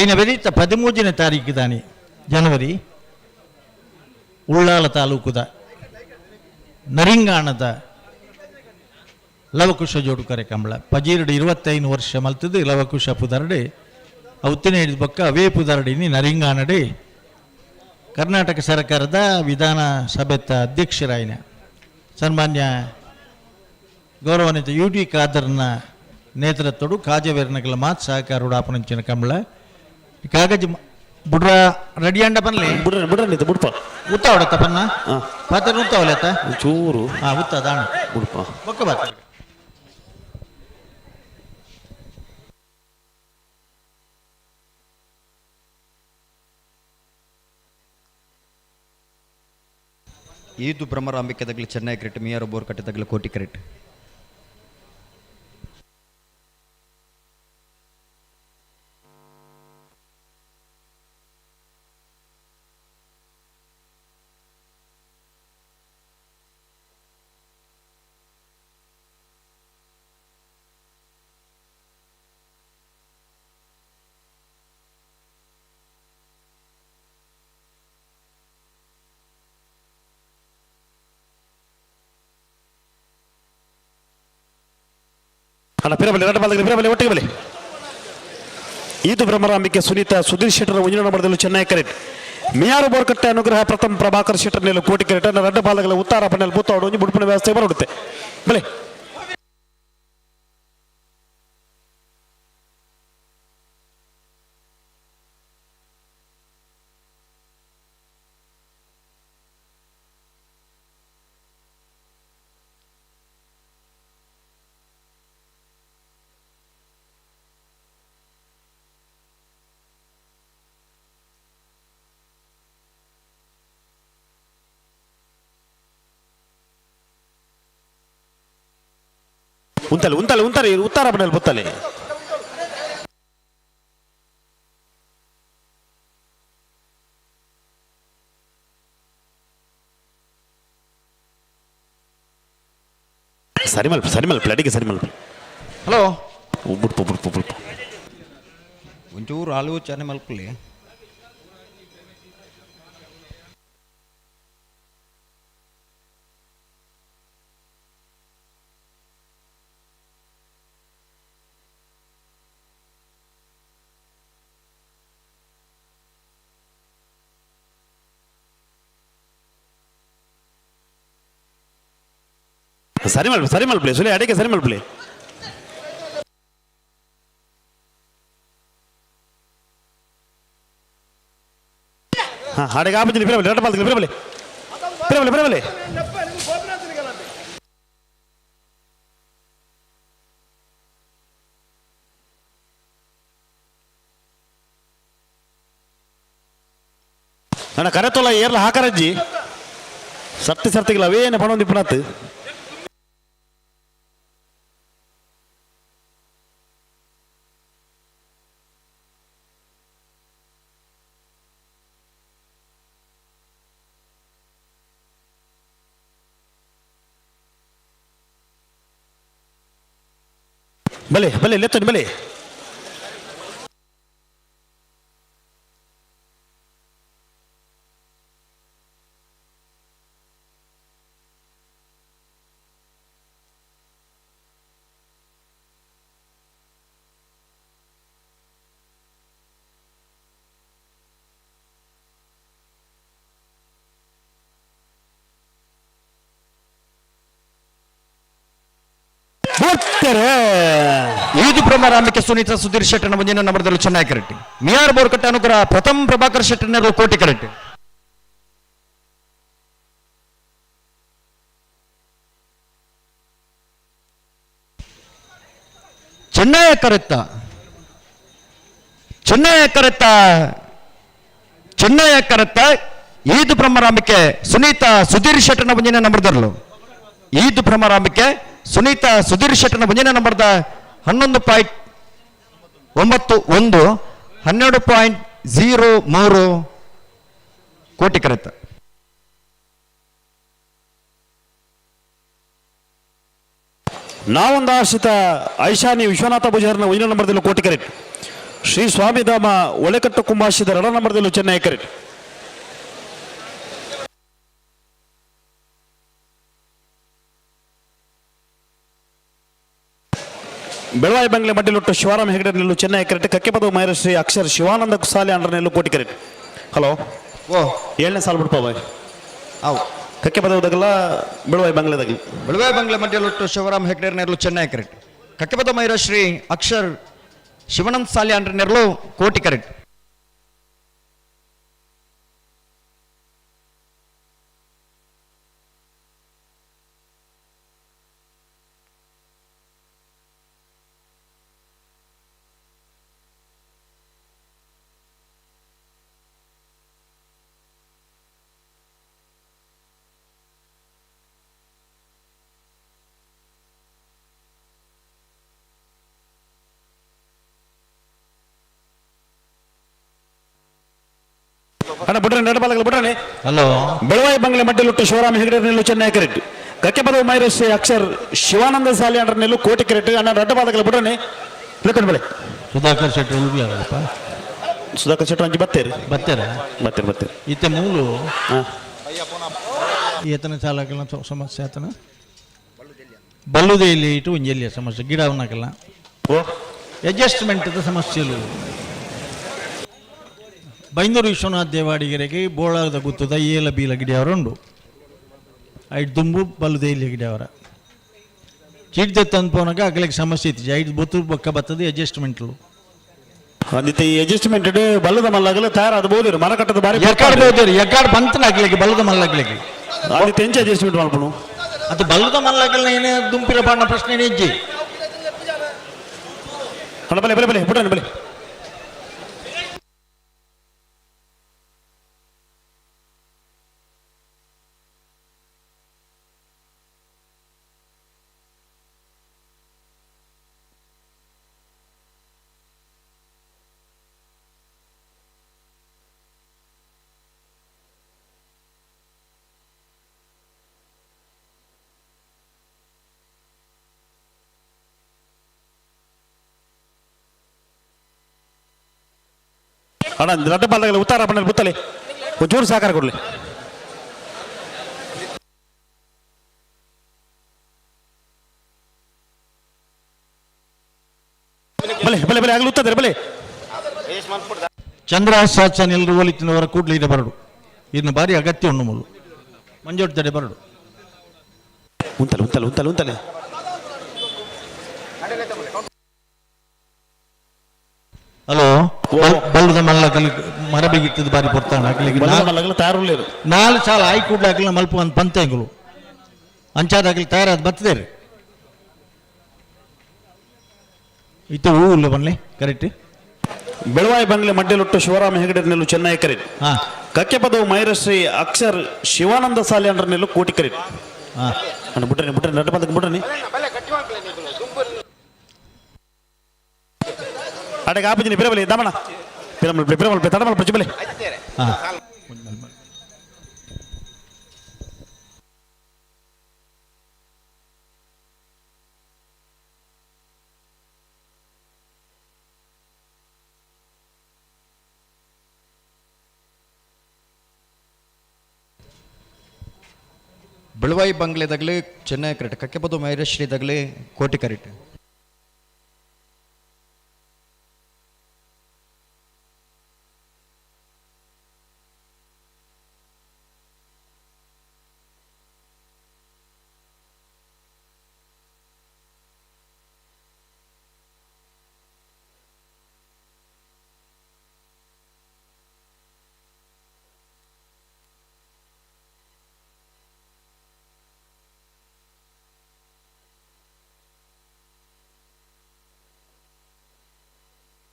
ಐನ ಬೆರೀತ 13ನೇ ತಾರೀಕು ದಾನಿ ಜನವರಿ ಉಳ್ಳಾಲ ತಾಲೂಕುದ ನರಿಂಗಾಣದ ಲವಕುಶ ಜೋಡುಕರೆ ಕಂಬಳ ಪಜೀರಡು 25 ವರ್ಷ ಮಲ್ತದ್ದು ಲವಕುಶ ಪುದರಡೆ ಅವತ್ತಿನ ಹಿಡಿದ ಬೊಕ್ಕ ಅವೇ ಪುದರಡಿನಿ ನರಿಂಗಾಣಡೆ ಕರ್ನಾಟಕ ಸರ್ಕಾರದ ವಿಧಾನಸಭೆತ ಅಧ್ಯಕ್ಷರಾಯಿನ ಸನ್ಮಾನ್ಯ ಗೌರವಾನ್ವಿತ ಯು ಟಿ ಖಾದರ್ನ ನೇತೃತ್ವಡು ಕಾಜವೇರ್ನಗಲ ಮಾತ್ ಸಹಕಾರ ಉಡಾಪನಂಚಿನ ಕಂಬಳ ಕಾಗಜ್ ಬುಡ್ರ ರೆಡಿ ಅಂಡ ಬನ್ಲಿ ಬುಡ್ರ ಬುಡ್ರ ನಿಂತ ಬುಡ್ಪ ಉತ್ತ ಹೊಡತ್ತ ಪನ್ನ ಪಾತ್ರ ಉತ್ತ ಒಲೆತ್ತ ಚೂರು ಹಾಂ ಉತ್ತ ದಾಣ ಬುಡ್ಪ ಬೊಕ್ಕ ಬಾತ. ಈದು ಭ್ರಮರಾಂಬಿಕೆ ತಗಲಿ ಚೆನ್ನೈ ಕ್ರಿಕೆಟ್, ಮಿಯಾರ್ ಬೋರ್ಕಟ್ಟೆ ತಗಲಿ ಕೋಟಿ ಕ್ರಿಕೆಟ್. ಅಣ್ಣ ಪಿರಬಲಿ ರಡ್ಡ ಬಾಲಕರು ಪಿರಬಲಿ ಒಟ್ಟಿಗೆ ಬಲಿ. ಈದು ಭ್ರಮರಾಂಬಿಕೆ ಸುನೀತಾ ಸುಧೀರ್ ಶೆಟ್ಟರ್ ಒಂಜಿನ ನಂಬರ್ದಲ್ಲಿ ಚೆನ್ನೈ ಕರೆಟ್. ಮಿಯಾರು ಬೋರ್ಕಟ್ಟೆ ಅನುಗ್ರಹ ಪ್ರಥಮ ಪ್ರಭಾಕರ್ ಶೆಟ್ಟರ್ ನೆಲೆ ಕೋಟಿ ಕರೆಟ್. ಅಣ್ಣ ರಡ್ಡ ಬಾಲಗಳ ಉತ್ತಾರ ಪನ್ನೆಲ್ ಬೂತಾಡು ಒಂಜಿ ಬುಡ್ಪುನ ವ್ಯವಸ್ಥೆ ಬರೋಡುತ್ತೆ ಬಲೆ. ಉಂತಲೆ ಉಂತಲೆ ಉಂತಾರೆ ಉತ್ತಾರ ಪನ್ನೆಲ್ ಬುತ್ತಲೆ. ಸರಿ ಮಲ್ಪ ಸರಿ ಮಲ್ಪ ಅಡಿಗೆ ಸರಿ ಮಲ್ಪ. ಹಲೋ ಬುಡ್ಪು ಬುಡ್ಪು ಬುಡ್ಪು ಒಂಚೂರು ಆಲೋಚನೆ ಮಲ್ಪಲಿ. ಸರಿ ಮಲ್ಪ ಸರಿ ಮಲ್ಪಲಿ ಸುಲಿ ಅಡಿಗೆ ಸರಿ ಮಲ್ಪಲಿ. ಹಾಂ ಅಡಿಗೆ ಆಪಂಚಿನ ಪಿರಬಲಿ ರಡ್ಡ ಬಾಲಕರು ಪಿರಬಲಿ ಪಿರಬಲಿ ಪಿರಬಲಿ. ನನ್ನ ಕರೆತೋಲ ಏರ್ಲ ಹಾಕರಜ್ಜಿ ಸರ್ತಿ ಸರ್ತಿಗಿಲ್ಲ ಅವೇನು ಪಣೊಂದು ಇಪ್ಪನಾತು. ಬಲೆ ಬಲೆ ಲೆತ್ತನಿ ಬಲೆ. ಈದು ಭ್ರಮರಾಂಬಿಕೆ ಸುನೀತಾ ಸುಧೀರ್ ಶೆಟ್ಟರ್ನ ಮುಂದಿನ ನಂಬರ್ದಲ್ಲಿ ಚೆನ್ನೈ ಕರೆಕ್ಟ್. ಮಿಯಾರ್ ಬೋರ್ಕಟ್ಟೆ ಅನುಗ್ರಹ ಪ್ರಥಮ ಪ್ರಭಾಕರ್ ಶೆಟ್ಟರ್ನ ಕೋಟಿ ಕರೆಕ್ಟ್. ಚೆನ್ನೈ ಕರೆತ್ತ ಚೆನ್ನೈ ಕರೆತ್ತ ಚೆನ್ನೈ ಕರೆತ್ತ ಈದು ಭ್ರಮರಾಂಬಿಕೆ ಸುನೀತಾ ಸುಧೀರ್ ಶೆಟ್ಟರ್ನ ಮುಂದಿನ ನಂಬರ್ದಲ್ಲೂ ಈದು ಭ್ರಮರಾಂಬಿಕೆ ಸುನೀತಾ ಸುಧೀರ್ ಶೆಟ್ಟರ್ನ ಮುಂದಿನ ನಂಬರ್ದ 11.91 12.03 ಕೋಟಿ ಕರೆತ. ನಾವೊಂದು ಆಶ್ರಿತ ಐಶಾನಿ ವಿಶ್ವನಾಥ ಪೂಜಾರನ ಒಂದನೇ ನಂಬರ್ದಲ್ಲಿ ಕೋಟಿ ಕರೆಟ್. ಶ್ರೀ ಸ್ವಾಮಿಧಾಮ ಒಳೆಕಟ್ಟು ಕುಂಬಾಶಿದ ಎರಡನೇ ನಂಬರ್ದಲ್ಲಿ ಚೆನ್ನೈ ಕರೆಟ್. ಬೆಳವಾಯಿ ಬಂಗ್ಲೆ ಮಡ್ಡಿಲೊಟ್ಟು ಶಿವರಾಮ ಹೆಗಡೆ ನಿಲ್ಲು ಚೆನ್ನೈ ಕರೆಟ್. ಕಕ್ಕೆಪದವು ಮೈರಶ್ರೀ ಅಕ್ಷರ್ ಶಿವಾನಂದ ಕುಸಾಲಿ ಅಂಡ್ರ ನಿಲ್ಲು ಕೋಟಿ ಕರೆಟ್. ಹಲೋ ಓ ಏಳನೇ ಸಾಲು ಬಿಡ್ಪ ಬಾಯ್. ಅವು ಕಕ್ಕೆಪದವುದಾಗಲ್ಲ ಬೆಳವಾಯಿ ಬಂಗ್ಲೆದಾಗಲಿ. ಬೆಳವಾಯಿ ಬಂಗ್ಲೆ ಮಡ್ಡಿಲೊಟ್ಟು ಶಿವರಾಮ ಹೆಗಡೆ ನೆರಳು ಚೆನ್ನೈ ಕರೆಟ್. ಕಕ್ಕೆಪದ ಮೈರಶ್ರೀ ಅಕ್ಷರ್ ಶಿವಾನಂದ ಸಾಲಿ ಅಂಡ್ರ ನೆರಳು ಕೋಟಿ ಕರೆಟ್. ಅಣ್ಣ ಬಿಡ್ರಿ ನಡ ಬಾಲಕರು ಬಿಡ್ರಿ. ಹಲೋ ಬೆಳವಾಯಿ ಬಂಗ್ಲೆ ಮಡ್ಡಿಲೊಟ್ಟು ಶಿವರಾಮ ಹೆಗಡೆ ನಿಲ್ಲು ಚೆನ್ನೈ ಕರೆಟ್. ಕಕ್ಕೆಪದವು ಮೈರಶ್ರೀ ಅಕ್ಷರ್ ಶಿವಾನಂದ ಸಾಲಿ ಅಂಡ್ರ ನಿಲ್ಲು ಕೋಟಿ ಕರೆಟ್. ಅಣ್ಣ ರಡ್ಡ ಬಾಲಕರು ಬಿಡ್ರಿ ಲೆಕ್ಕಂಡು ಬಳೆ. ಸುಧಾಕರ್ ಶೆಟ್ಟರ್ ಉಳ್ಬಿಲ್ಲಪ್ಪ. ಸುಧಾಕರ್ ಶೆಟ್ಟರ್ ಅಂಜಿ ಬತ್ತೇರಿ ಬತ್ತೇರ ಬತ್ತೇರಿ ಬತ್ತೇರಿ. ಈತ ಮೂಲು ಈತನ ಚಾಲಕನ ಸಮಸ್ಯೆ ಆತನ. ಬಲ್ಲುದೇ ಇಲ್ಲಿ ಇಟ್ಟು ಒಂಜಿ ಎಲ್ಲಿಯ ಸಮಸ್ಯೆ ಗಿಡ ಅವನಾಕಲ್ಲ ಅಡ್ಜಸ್ಟ್ಮೆಂಟ್ ಸಮಸ್ಯೆಲು. ಬೈಂದೂರು ವಿಶ್ವನಾಥ್ ದೇವಾಡಿಗೆರೆಗೆ ಬೋಳದ ಗುತ್ತದ ಏಲ ಬೀಲ ಗಿಡಿಯವರುಂಡು ಐಟ್ ದುಂಬು ಬಲ್ಲುದೇ ಇಲ್ಲಿ ಗಿಡಿಯವರ ಚೀಟ್ ತಂದು ಅಗಲಿಗೆ ಸಮಸ್ಯೆ ಇತ್ತು ಐಟ್ ಬೊತ್ತು ಬೊಕ್ಕ ಬತ್ತದ ಅಡ್ಜಸ್ಟ್ಮೆಂಟ್ಲು. ಅಂದಿತ್ತೆ ಈ ಅಡ್ಜಸ್ಟ್ಮೆಂಟ್ ಬಲ್ಲದ ಮಲ್ಲಗಲ ತಯಾರಾದ ಬೋದಿರು ಮರ ಕಟ್ಟದ ಬಾರಿ ಎಕ್ಕಾಡ್ ಬೋದಿರು ಎಕ್ಕಾಡ್ ಬಂತನ ಅಗ್ಲಿಕ್ಕೆ ಬಲ್ಲದ ಮಲ್ಲಗ್ಲಿಕ್ಕೆ ಅಂದಿತ್ತೆ ಎಂಚ ಅಡ್ಜಸ್ಟ್ಮೆಂಟ್ ಮಲ್ಪನು ಅದು ಬಲ್ಲದ ಮಲ್ಲಗಲ್ನ ಏನೇ ದುಂಪಿರ ಬಾಣ ಪ್ರಶ್ನೆ ಹೆಜ್ಜೆ. ಅಣ್ಣ ಬಲೆ ಬಲೆ ಬಲೆ ಬುಡಣ ಬಲೆ. ಅಣ್ಣ ದೊಡ್ಡ ಪಾಲ್ದಾಗಲ್ಲ ಉತ್ತಾರ ಬಣ್ಣ ಬುತ್ತಲೆ ಒಂಚೂರು ಸಹಕಾರ ಕೊಡ್ಲಿ. ಬಲೆ ಬಲೆ ಬಲೆ ಆಗಲು ಉತ್ತದೆ ಬಲೆ. ಚಂದ್ರ ಸಾಚನ್ ಎಲ್ಲರೂ ಒಲಿತಿನವರ ಕೂಡಲೇ ಇದೆ ಬರಡು ಇನ್ನು ಭಾರಿ ಅಗತ್ಯ ಉಣ್ಣು ಮುಲ್ಲು ಮಂಜೋಡ್ತಡೆ ಬರಡು. ಉಂತಲೆ ಉಂತಲೆ ಉಂತಲೆ ಉಂತಲೆ. ಹಲೋ ಬಲ್ಲದ ಮಲ್ಲ ಮರ ಬಿಗಿತ್ತದ ಬಾರಿ ಪೊರ್ತಾನ ತಯಾರು ನಾಲ್ ಸಾಲ ಆಯ್ ಕೂಡ್ಲೆ ಹಾಕಲಿ ಮಲ್ಪ ಒಂದು ಪಂತೆಂಗುಲು ಅಂಚಾದ ಹಾಕಲಿ ತಯಾರಾದ ಬರ್ತದೆ ರೀ. ಇತ್ತ ಹೂ ಇಲ್ಲ ಬನ್ನಿ ಕರೆಕ್ಟ್. ಬೆಳವಾಯಿ ಬಂಗ್ಲೆ ಮಡ್ಡೆಲೊಟ್ಟು ಶಿವರಾಮ ಹೆಗಡೆ ನೆಲ್ಲು ಚೆನ್ನೈ ಕರೆಟ್. ಕಕ್ಕೆಪದವು ಮೈರಶ್ರೀ ಅಕ್ಷರ್ ಶಿವಾನಂದ ಸಾಲ್ಯಾಂಡ್ರ ನೆಲ್ಲು ಕೋಟಿ ಕರೆಟ್. ಅಣ್ಣ ಬಿಟ್ರೆ ಬಿಟ್ರೆ ನಟ ಬಂದಕ್ಕೆ ಬಿಟ್ರೆ ಅಡೆಗೆ ಆಪಜಿನಿ ಬಿರಬಲಿ ದಮನ ಪಿರಮಲ್ ಪಿರಮಲ್ ತಡಮಲ್ ಪಚ್ಚಬಲಿ. ಬೆಳವಾಯಿ ಬಂಗ್ಲೆ ತಗಲಿ ಚೆನ್ನೈ ಕರೆಟ್, ಕಕ್ಕೆಪದು ಮೈರಶ್ರೀ ತಗಲಿ ಕೋಟಿ ಕರೆಟ್.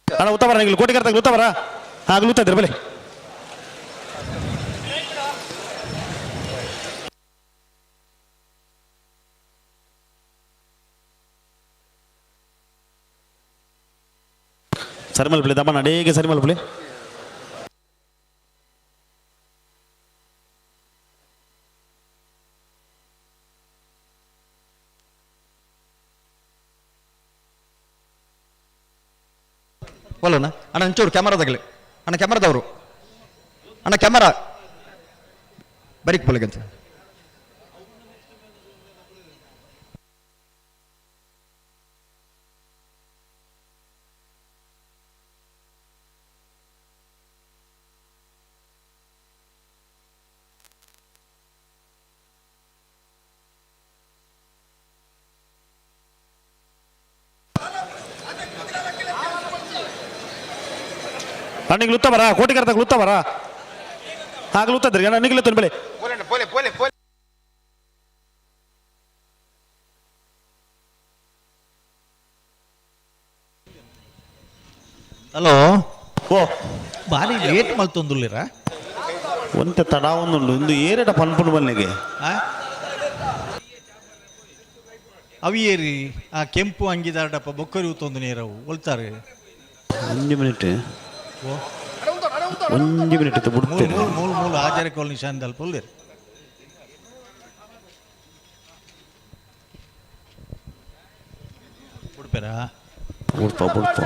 ಅಣ್ಣ ಉತ್ತಮರ ಕೋಟಿ ಕರ್ತಾಗ ಉತ್ತಮರ ಆಗಲು ಉತ್ತಿದ್ರೆ ಬಲೆ. ಸರಿ ಮಲ್ಪಲಿ ದಮನ ಅಡೇಗೆ ಸರಿ ಮಲ್ಪಲಿ. ಒಲ್ಲಣ್ಣ ಅಣ್ಣ ಒಂಚೂರು ಕ್ಯಾಮರಾ ತಗಲಿ ಅಣ್ಣ, ಕ್ಯಾಮರಾದವರು ಅಣ್ಣ, ಕ್ಯಾಮರಾ ಬರೀಕ್ ಬೋಲಿಗಂತ. ಅಣ್ಣಿಗೆ ಲುತ್ತಬರ ಕೋಟಿ ಕರ್ತಾಗ ಲುತ್ತಬರ ಆಗಲು ಉತ್ತದ್ರಿ ಅಣ್ಣ ನಿಗ್ಲ ಬೆಲೆ. ಹಲೋ ಓ ಭಾರಿ ಲೇಟ್ ಮಲ್ತೊಂದುಲ್ಲಿರ ಒಂತೆ ತಡ ಒಂದುಂಡು ಒಂದು ಏರಡ ಪನ್ಪುಂಡು ಬನ್ನಿಗೆ. ಅವಿಯೇರಿ ಆ ಕೆಂಪು ಅಂಗಿದಾರಡಪ್ಪ ಬೊಕ್ಕರಿ ಉತ್ತೊಂದು ನೇರವು ಒಲ್ತಾರೆ. ಒಂಜಿ ಮಿನಿಟ್ ಒಂಜಿ ಮಿನಿಟ್ ಬಿಡ್ತೇನೆ. ಮೂರು ಮೂರು ಆಚಾರ್ಯ ಕಾಲೋನಿ ಶಾಂದಲ್ ಪೊಲ್ದಿರಿ. ಬಿಡ್ಪೇರಾ ಬಿಡ್ಪ ಬಿಡ್ಪ.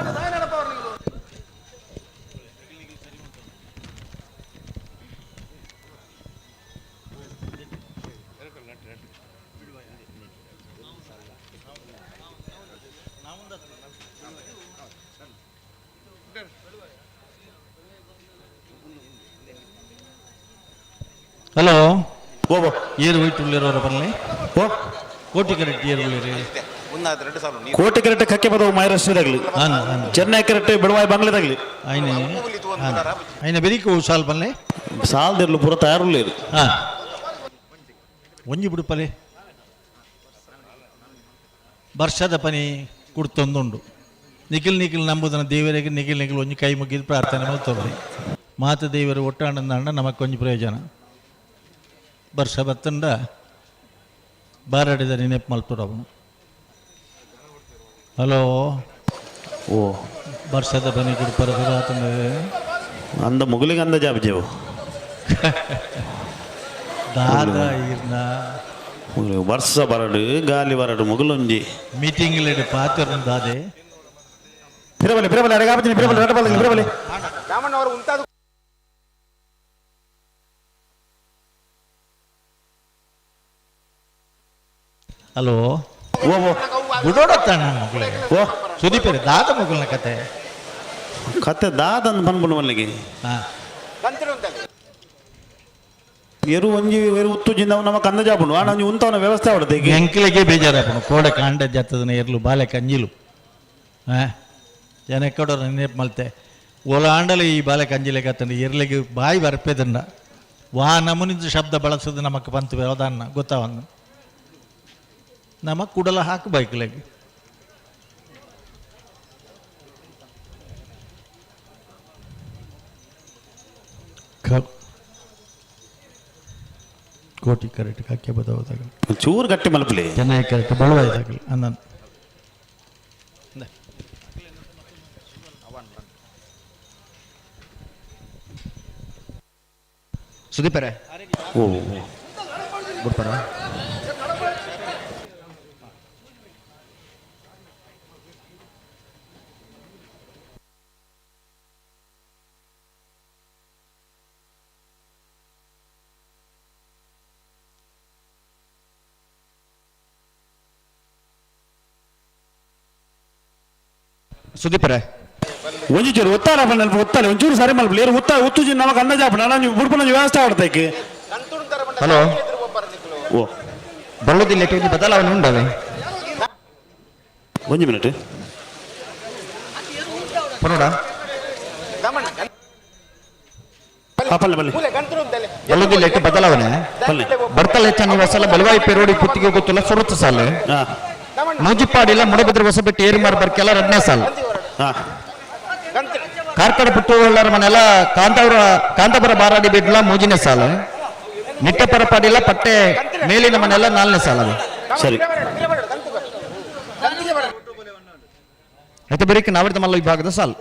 Hello ಏರು ಹೋಯ್ತು ಬರಲಿ. ಓ ಕೋಟಿ ಕರೆಕ್ಟ್ ಏರು ಉಳ್ಳೇರಿ. ಕೋಟಿ ಕರೆಕ್ಟ್ ಕಕ್ಕೆ ಬದವು ಮಹಾರಾಷ್ಟ್ರದಾಗಲಿ, ಚೆನ್ನೈ ಕರೆಕ್ಟ್ ಬಿಡುವಾಯಿ ಬಂಗ್ಲೆದಾಗಲಿ. ಆಯ್ನೆ ಆಯ್ನೆ ಬೆರಿಕು ಸಾಲ್ ಬನ್ನಿ. ಸಾಲದಿರ್ಲು ಪೂರ ತಯಾರುಳ್ಳೇರು. ಹಾಂ ಒಂಜಿ ಬಿಡುಪಲೆ ವರ್ಷದ ಪನಿ ಕುಡ್ತೊಂದುಂಡು. ನಿಖಿಲ್ ನಿಖಿಲ್ ನಂಬುದನ ದೇವರಿಗೆ ನಿಖಿಲ್ ನಿಖಿಲ್ ಒಂಜಿ ಕೈ ಮುಗಿದು ಪ್ರಾರ್ಥನೆ ಮಾಡ್ತವ್ರಿ. ಮಾತ ದೇವರು ಒಟ್ಟಾಂಡ ನಮಕ್ ಒಂಜಿ ಪ್ರಯೋಜನ. ವರ್ಷ ಬತ್ತಂಡ ಬಾರಾಡಿದ ನೆನಪು ಮಲ್ಪುರವನು. ಹಲೋ ಓ ವರ್ಷದ ಬನಿ ಕುಡ್ಪರ ಅಂದ ಮುಗುಲಿಗೆ ಅಂದ ಜಾಬ್ ಜೇವು ದಾದ ಇರ್ನ ವರ್ಷ ಬರಡು ಗಾಲಿ ಬರಡು ಮುಗುಲೊಂಜಿ ಮೀಟಿಂಗ್ ಪಾತ್ರ ದಾದೆ. ಪಿರಬಲಿ ಪಿರಬಲಿ ಅಡಗಾಪತಿನಿ ಪಿರಬಲಿ ರಡಬಲಿ ಪಿರಬಲಿ. ಹಲೋ ಓ ಓ ಗುಡೋಡತ್ತಾಣ ಮಗುಳಿಗೆ. ಓ ಸುದೀಪರೆ ದಾದ ಮಗುಲ್ನ ಕತೆ ಕತೆ ದಾದ ಅಂದ್ ಬಂದ್ಬಿಡು ಮಲ್ಲಿಗೆ. ಹಾಂ ಎರು ಒಂಜಿ ಎರು ಉತ್ತು ಜಿಂದವ ನಮ್ಮ ಕಂದ ಜಾಪುಂಡು ಆಣ ಒಂಜಿ ಉಂತವನ ವ್ಯವಸ್ಥೆ ಆವಡತೆ. ಎಂಕ್ಲೆಗೆ ಬೇಜಾರಾಪುಂಡು ಕೋಡೆ ಕಾಂಡ ಜತ್ತದನ ಎರ್ಲು ಬಾಲೆ ಕಂಜಿಲು. ಹಾಂ ಜನ ಎಕ್ಕಡೋರ ನೆನಪು ಮಲ್ತೆ ಓಲ ಆಂಡಲೆ ಈ ಬಾಲೆ ಕಂಜಿಲೆ ಕತ್ತಂಡು ಎರ್ಲಿಗೆ ಬಾಯಿ ಬರ್ಪೇದನ್ನ ವಾ ನಮೂನಿದ ಶಬ್ದ ಬಳಸೋದು ನಮಕ್ ಬಂತು ಅದನ್ನ ಗೊತ್ತಾವನ್ನ ನಮಕ್ ಕುಡಲ ಹಾಕು ಬೈಕ್ಲೆಗೆ. ಕೋಟಿ ಕರೆಕ್ಟ್ ಕಾಕೆ ಬದವದಾಗ ಚೂರು ಗಟ್ಟಿ ಮಲಪಲಿ ಚೆನ್ನಾಗಿ ಕರೆಕ್ಟ್ ಬಳುವಾಯ್ತಾಗಲಿ ಅನ್ನ. ಸುದೀಪರೇ ಓ ಬಿಡ್ತಾರ. ಸುದೀಪರೇ ಒಂಜಿ ಚೂರು ಒತ್ತಾರ ನೆನಪು ಒತ್ತಾಲೆ ಒಂಚೂರು ಸರಿ ಮಲ್ಪಲಿ ಏರು ಉತ್ತ ಉತ್ತುಜಿ ನಮಕ್ ಅಂದ ಜಾಪುಂಡು ನಾನು ಬುಡ್ಪುನ ವ್ಯವಸ್ಥೆ ಆವಡತೈಕ್. ಹಲೋ ಓ ಬಳ್ಳೋದಿಲ್ಲ ಒಂಜಿ ಬದಲಾವಣೆ ಉಂಡವೆ. ಒಂಜಿ ಮಿನಿಟ್ ಪನೋಡ ಪಲ್ಲೆ ಪಲ್ಲೆ ಬಳ್ಳೋದಿಲ್ಲ ಬದಲಾವಣೆ ಬರ್ತಲ ಹೆಚ್ಚ ನಿವಾಸಲ ಬಲವಾಯಿ ಪೆರೋಡಿ ಪುತ್ತಿಗೆ ಗೊತ್ತಿಲ್ಲ ಸುರುತ್ತ ಸಾಲು ಮೂಜಿಪಾಡಿಲ್ಲ ಮುಡಬಿದ್ರೆ ಹೊಸಬೆಟ್ಟು ಏರುಮಾರ್ ಬರ್ಕೆಲ್ಲ ಎರಡನೇ ಸಾಲು. ಕಾರ್ಕಡ ಪುಟ್ಟುಳ್ಳರ ಮನೆಲ್ಲ ಕಾಂತಾವರ ಕಾಂತಾಪುರ ಬಾರಾಡಿ ಬಿಡ್ಲ ಮೂಜಿನೇ ಸಾಲು. ನಿಟ್ಟಪರ ಪಾಡಿಲ್ಲ ಪಟ್ಟೆ ಮೇಲಿನ ಮನೆಲ್ಲ ನಾಲ್ನೇ ಸಾಲ. ಸರಿ ಆಯ್ತು ಬರೀಕ್ ನಾವರ್ದ ಮಲ್ಲ ವಿಭಾಗದ ಸಾಲು.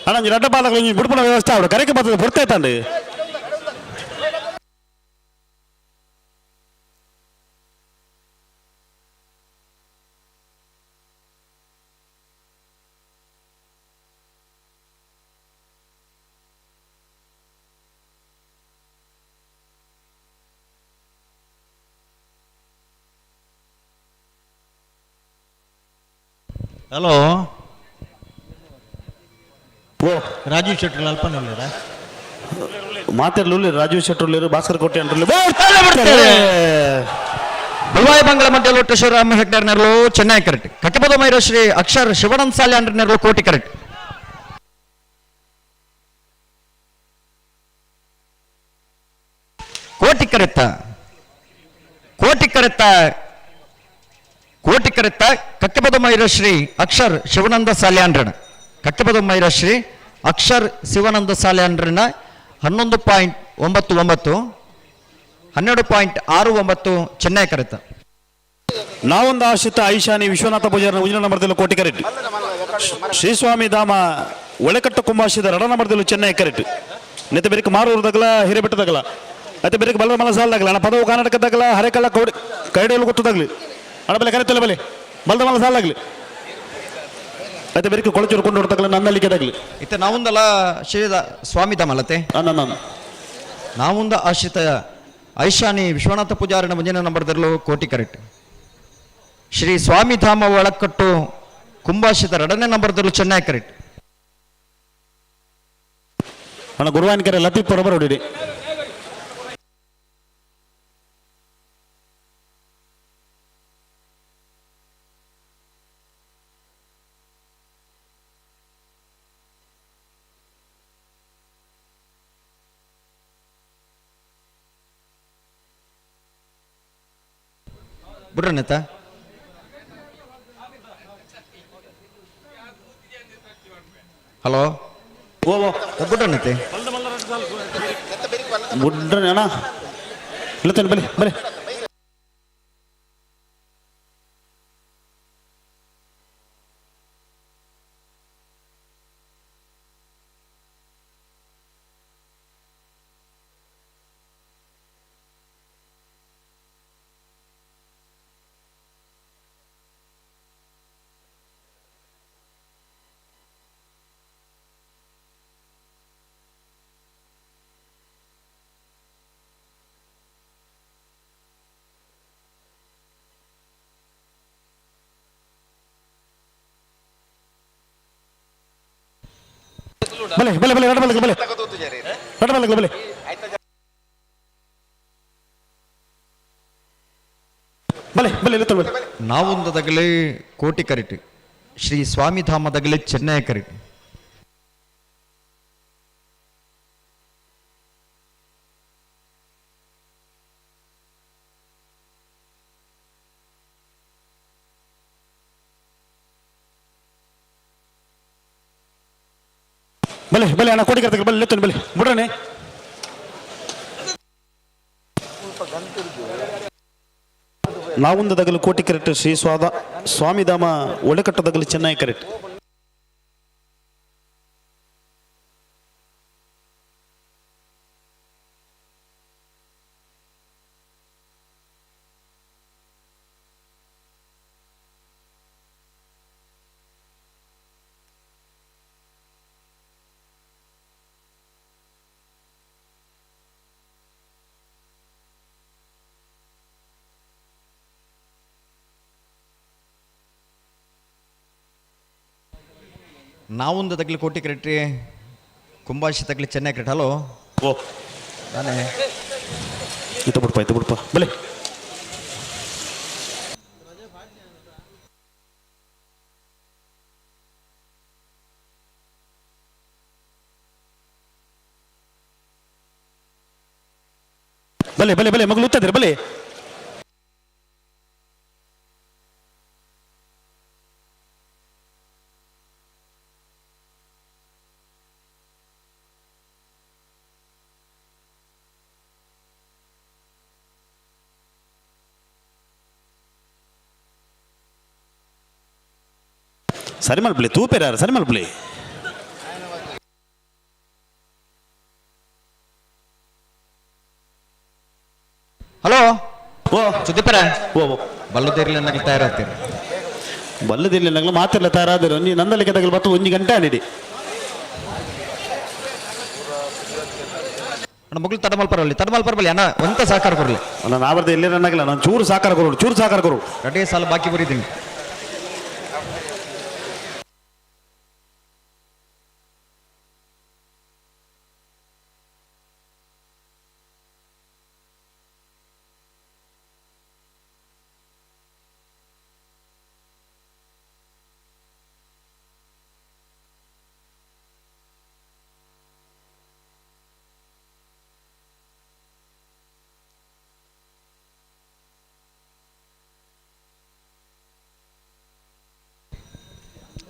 ಅಣ್ಣ ಒಂಜಿ ರಡ್ಡ ಪಾದಗಳು ಒಂಜಿ ಬುಡ್ಪುನ ವ್ಯವಸ್ಥೆ ಆವಡು ಕರೆಕ್ ಬರ್ತದೆ ಬುಡ್ತೈತಂಡು. ಹಲೋ ಓ ರಾಜೀವ್ ಶೆಟ್ಟರ್ ಅಲ್ಪನ ಮಾತಾಡ್ಲು ರಾಜೀವ್ ಶೆಟ್ಟರ್ ಭಾಸ್ಕರ್ ಕೋಟೆ ಅಂಟ್ರಲ್ಲಿ ಬಲ್ವಾಯಿ ಬಂಗ್ಲ ಮಧ್ಯೆ ಲೋಟೇಶ್ವರ ಹೆಗ್ಡರ್ ನೆರಳು ಚೆನ್ನೈ ಕರೆಕ್ಟ್. ಕಟ್ಟಪದ ಮೈರ ಶ್ರೀ ಅಕ್ಷರ್ ಶಿವಾನಂದ ಸಾಲೆ ಅಂಡ್ರ ನೆರಳು ಕೋಟಿ ಕರೆಕ್ಟ್. ಕೋಟಿ ಕರೆತ್ತ ಕೋಟಿ ಕರೆತ್ತ ಕೋಟಿ ಕರೆತ್ತ ಕಟ್ಟಪದ ಮೈರ ಶ್ರೀ ಅಕ್ಷರ್ ಶಿವಾನಂದ ಸಾಲ್ಯಾಂಡ್ರಣ ಕಟ್ಟಪದ ಮೈರ ಶ್ರೀ ಅಕ್ಷರ್ ಶಿವಾನಂದ ಸಾಲ್ಯಾಂಡ್ರನ 11.99 12.69 ಚೆನ್ನೈ ಕರೆತ. ನಾವೊಂದು ಆಶ್ರಿತ ಐಶಾನಿ ವಿಶ್ವನಾಥ ಪೂಜಾರನ ಉಜಿನ ನಂಬರ್ದಲ್ಲಿ ಕೋಟಿ ಕರೆಕ್ಟ್. ಶ್ರೀಸ್ವಾಮಿ ಧಾಮ ಒಳೆಕಟ್ಟು ಕುಂಬಾಶಿದ ರಡ ನಂಬರ್ದಲ್ಲಿ ಚೆನ್ನೈ ಕರೆಕ್ಟ್. ನೆತ್ತ ಬೆರಿಕ ಮಾರೂರು ದಗಲ ಹಿರೇಬೆಟ್ಟದಗಲ అయితే ಬೆರಕ್ಕೆ ಬಲದ ಮಲ ಸಾಲದಾಗಲ ಅಣ್ಣ ಪದವು ಕರ್ನಾಟಕದಾಗಲ ಹರೆಕಲ್ಲ ಕೌಡಿ ಕೈಡೇಲು ಗೊತ್ತದಾಗಲಿ ಅಣ್ಣ ಬಲೆ ಕರೆತಲ್ಲ ಬಲೆ ಬಲದ ಮಲ ಸಾಲಾಗಲಿ అయితే ಬೆರಕ್ಕೆ ಕೊಳಚೂರು ಕೊಂಡು ಹೊಡ್ತಾಗಲ ನನ್ನಲ್ಲಿಕೆದಾಗಲಿ ಇತ್ತ ನಾವುಂದಲ ಶ್ರೀದ ಸ್ವಾಮಿ ಧಾಮಲತೆ ನಾವುಂದ ಆಶ್ರಿತ ಐಶಾನಿ ವಿಶ್ವನಾಥ ಪೂಜಾರಿನ ಮುಂದಿನ ನಂಬರ್ದಲ್ಲೂ ಕೋಟಿ ಕರೆಕ್ಟ್. ಶ್ರೀ ಸ್ವಾಮಿ ಧಾಮ ಒಳಕಟ್ಟು ಕುಂಭಾಶಿತ ಎರಡನೇ ನಂಬರ್ದಲ್ಲೂ ಚೆನ್ನೈ ಕರೆಕ್ಟ್. ಅಣ್ಣ ಗುರುವಾನ್ಕೆರೆ ಲತೀಫ್ ಬರೋಬರ್ ಹೊಡಿರಿ. ಬಿಡ್ರನೇತ ಹಲೋ ಓ ಬಿಡ್ರನತೆ ಬಿಡ್ರಣ ಅಣ್ಣ ಇಲ್ಲ ಬಲೆ ಬಲೆ ಬಲೆ ಬಲೆ ಬಲೆ ರಡ ಬಲೆ ಬಲೆ ರಡ ಬಲೆ ಬಲೆ ಬಲೆ ಬಲೆ ಇಲ್ಲ ಬಲೆ. ನಾವೊಂದದಗಲೇ ಕೋಟಿ ಕರಿಟ್, ಶ್ರೀ ಸ್ವಾಮಿ ಧಾಮದಗಲೇ ಚೆನ್ನೈ ಕರಿಟ್. ಬಲೆ ಬಲೆ ಅಣ್ಣ ಕೋಟಿ ಕರ್ತ ಬಲೆ ಲೆತ್ತನು ಬಲೆ ಬಿಡ್ರನೆ. ನಾವುಂದದಗಲು ಕೋಟಿ ಕರೆಕ್ಟ್ ಶ್ರೀ ಸ್ವಾದ ಸ್ವಾಮಿಧಾಮ ಒಳಕಟ್ಟದಗಲು ಚೆನ್ನೈ ಕರೆಕ್ಟ್. ನಾವೊಂದು ತಗ್ಲಿ ಕೋಟಿ ಕ್ರೆಟ್ರಿ ಕುಂಬಾಶಿ ತಗ್ಲಿ ಚೆನ್ನೈ ಕ್ರೆಟ್. ಹಲೋ ಓ ನಾನೇ ಇತ್ತು ಬಿಡ್ಪ ಇತ್ತು ಬಿಡ್ಪ ಬಲೆ ಬಲೆ ಬಲೆ ಬಲೆ ಮಗಳು ಉತ್ತದಿರ ಬಲೆ. ಸರಿ ಮಲ್ಪಲಿ ತೂಪೇರಾರ ಸರಿ ಮಲ್ಪಲಿ. ಹಲೋ ಓ ಸುದೀಪರ ಓ ಬಲ್ಲದಿರ್ಲಿ ಅನ್ನಕ್ಕೆ ತಯಾರಾಗ್ತೀರಿ. ಬಲ್ಲದಿರ್ಲಿ ನಂಗೆ ಮಾತಿಲ್ಲ ತಯಾರಾದಿರು. ನೀ ನಂದಲಿಕ್ಕೆ ತಗಲು ಬತ್ತು ಒಂದು ಗಂಟೆ ಆನಿಡಿ. ಅಣ್ಣ ಮಗಳು ತಡಮಲ್ ಪರವಲ್ಲಿ ತಡಮಲ್ ಪರವಲ್ಲಿ ಅಣ್ಣ ಒಂತ ಸಹಕಾರ ಕೊರಲಿ. ಅಣ್ಣ ನಾವರ್ದು ಎಲ್ಲಿ ನನ್ನಾಗಿಲ್ಲ ನಾನು ಚೂರು ಸಹಕಾರ ಕೊರು ಚೂರು ಸಹಕಾರ ಕೊರು. ರಡ್ಡೇ ಸಾಲ ಬಾಕಿ ಬರೀತೀನಿ.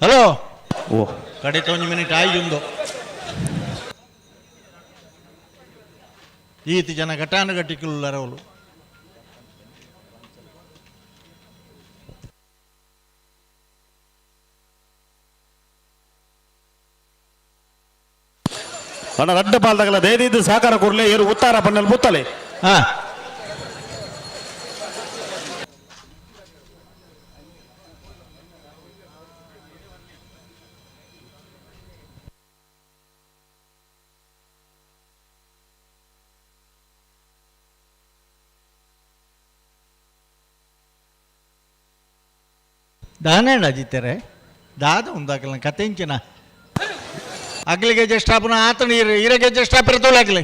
ಹಲೋ ಓ ಕಡೆ ಒಂದು ಮಿನಿಟ್ ಆಯ್ದುಂದು ಈತ ಜನ ಘಟಾನುಘಟಿಕುಲ್ಲರವಳು. ಅಣ್ಣ ರಡ್ಡ ಪಾಲ್ದಾಗಲ್ಲ ದೇದಿದ್ದು ಸಹಕಾರ ಕೊಡ್ಲೆ ಏರು ಉತ್ತಾರ ಪಣ್ಣಲ್ಲಿ ಬುತ್ತಲೆ. ಹಾ ದಾನೇಣ ಅಜಿತಾರೆ ದಾದ ಉಂದಾಕಲ ಕತೆಂಚಿನ ಅಗ್ಲಿಗೆ ಜಸ್ಟಾಪನ ಆತನ ಇರಗೆ ಜಸ್ಟಾಪ್ ಇರ್ತೋಲಾಗ್ಲಿ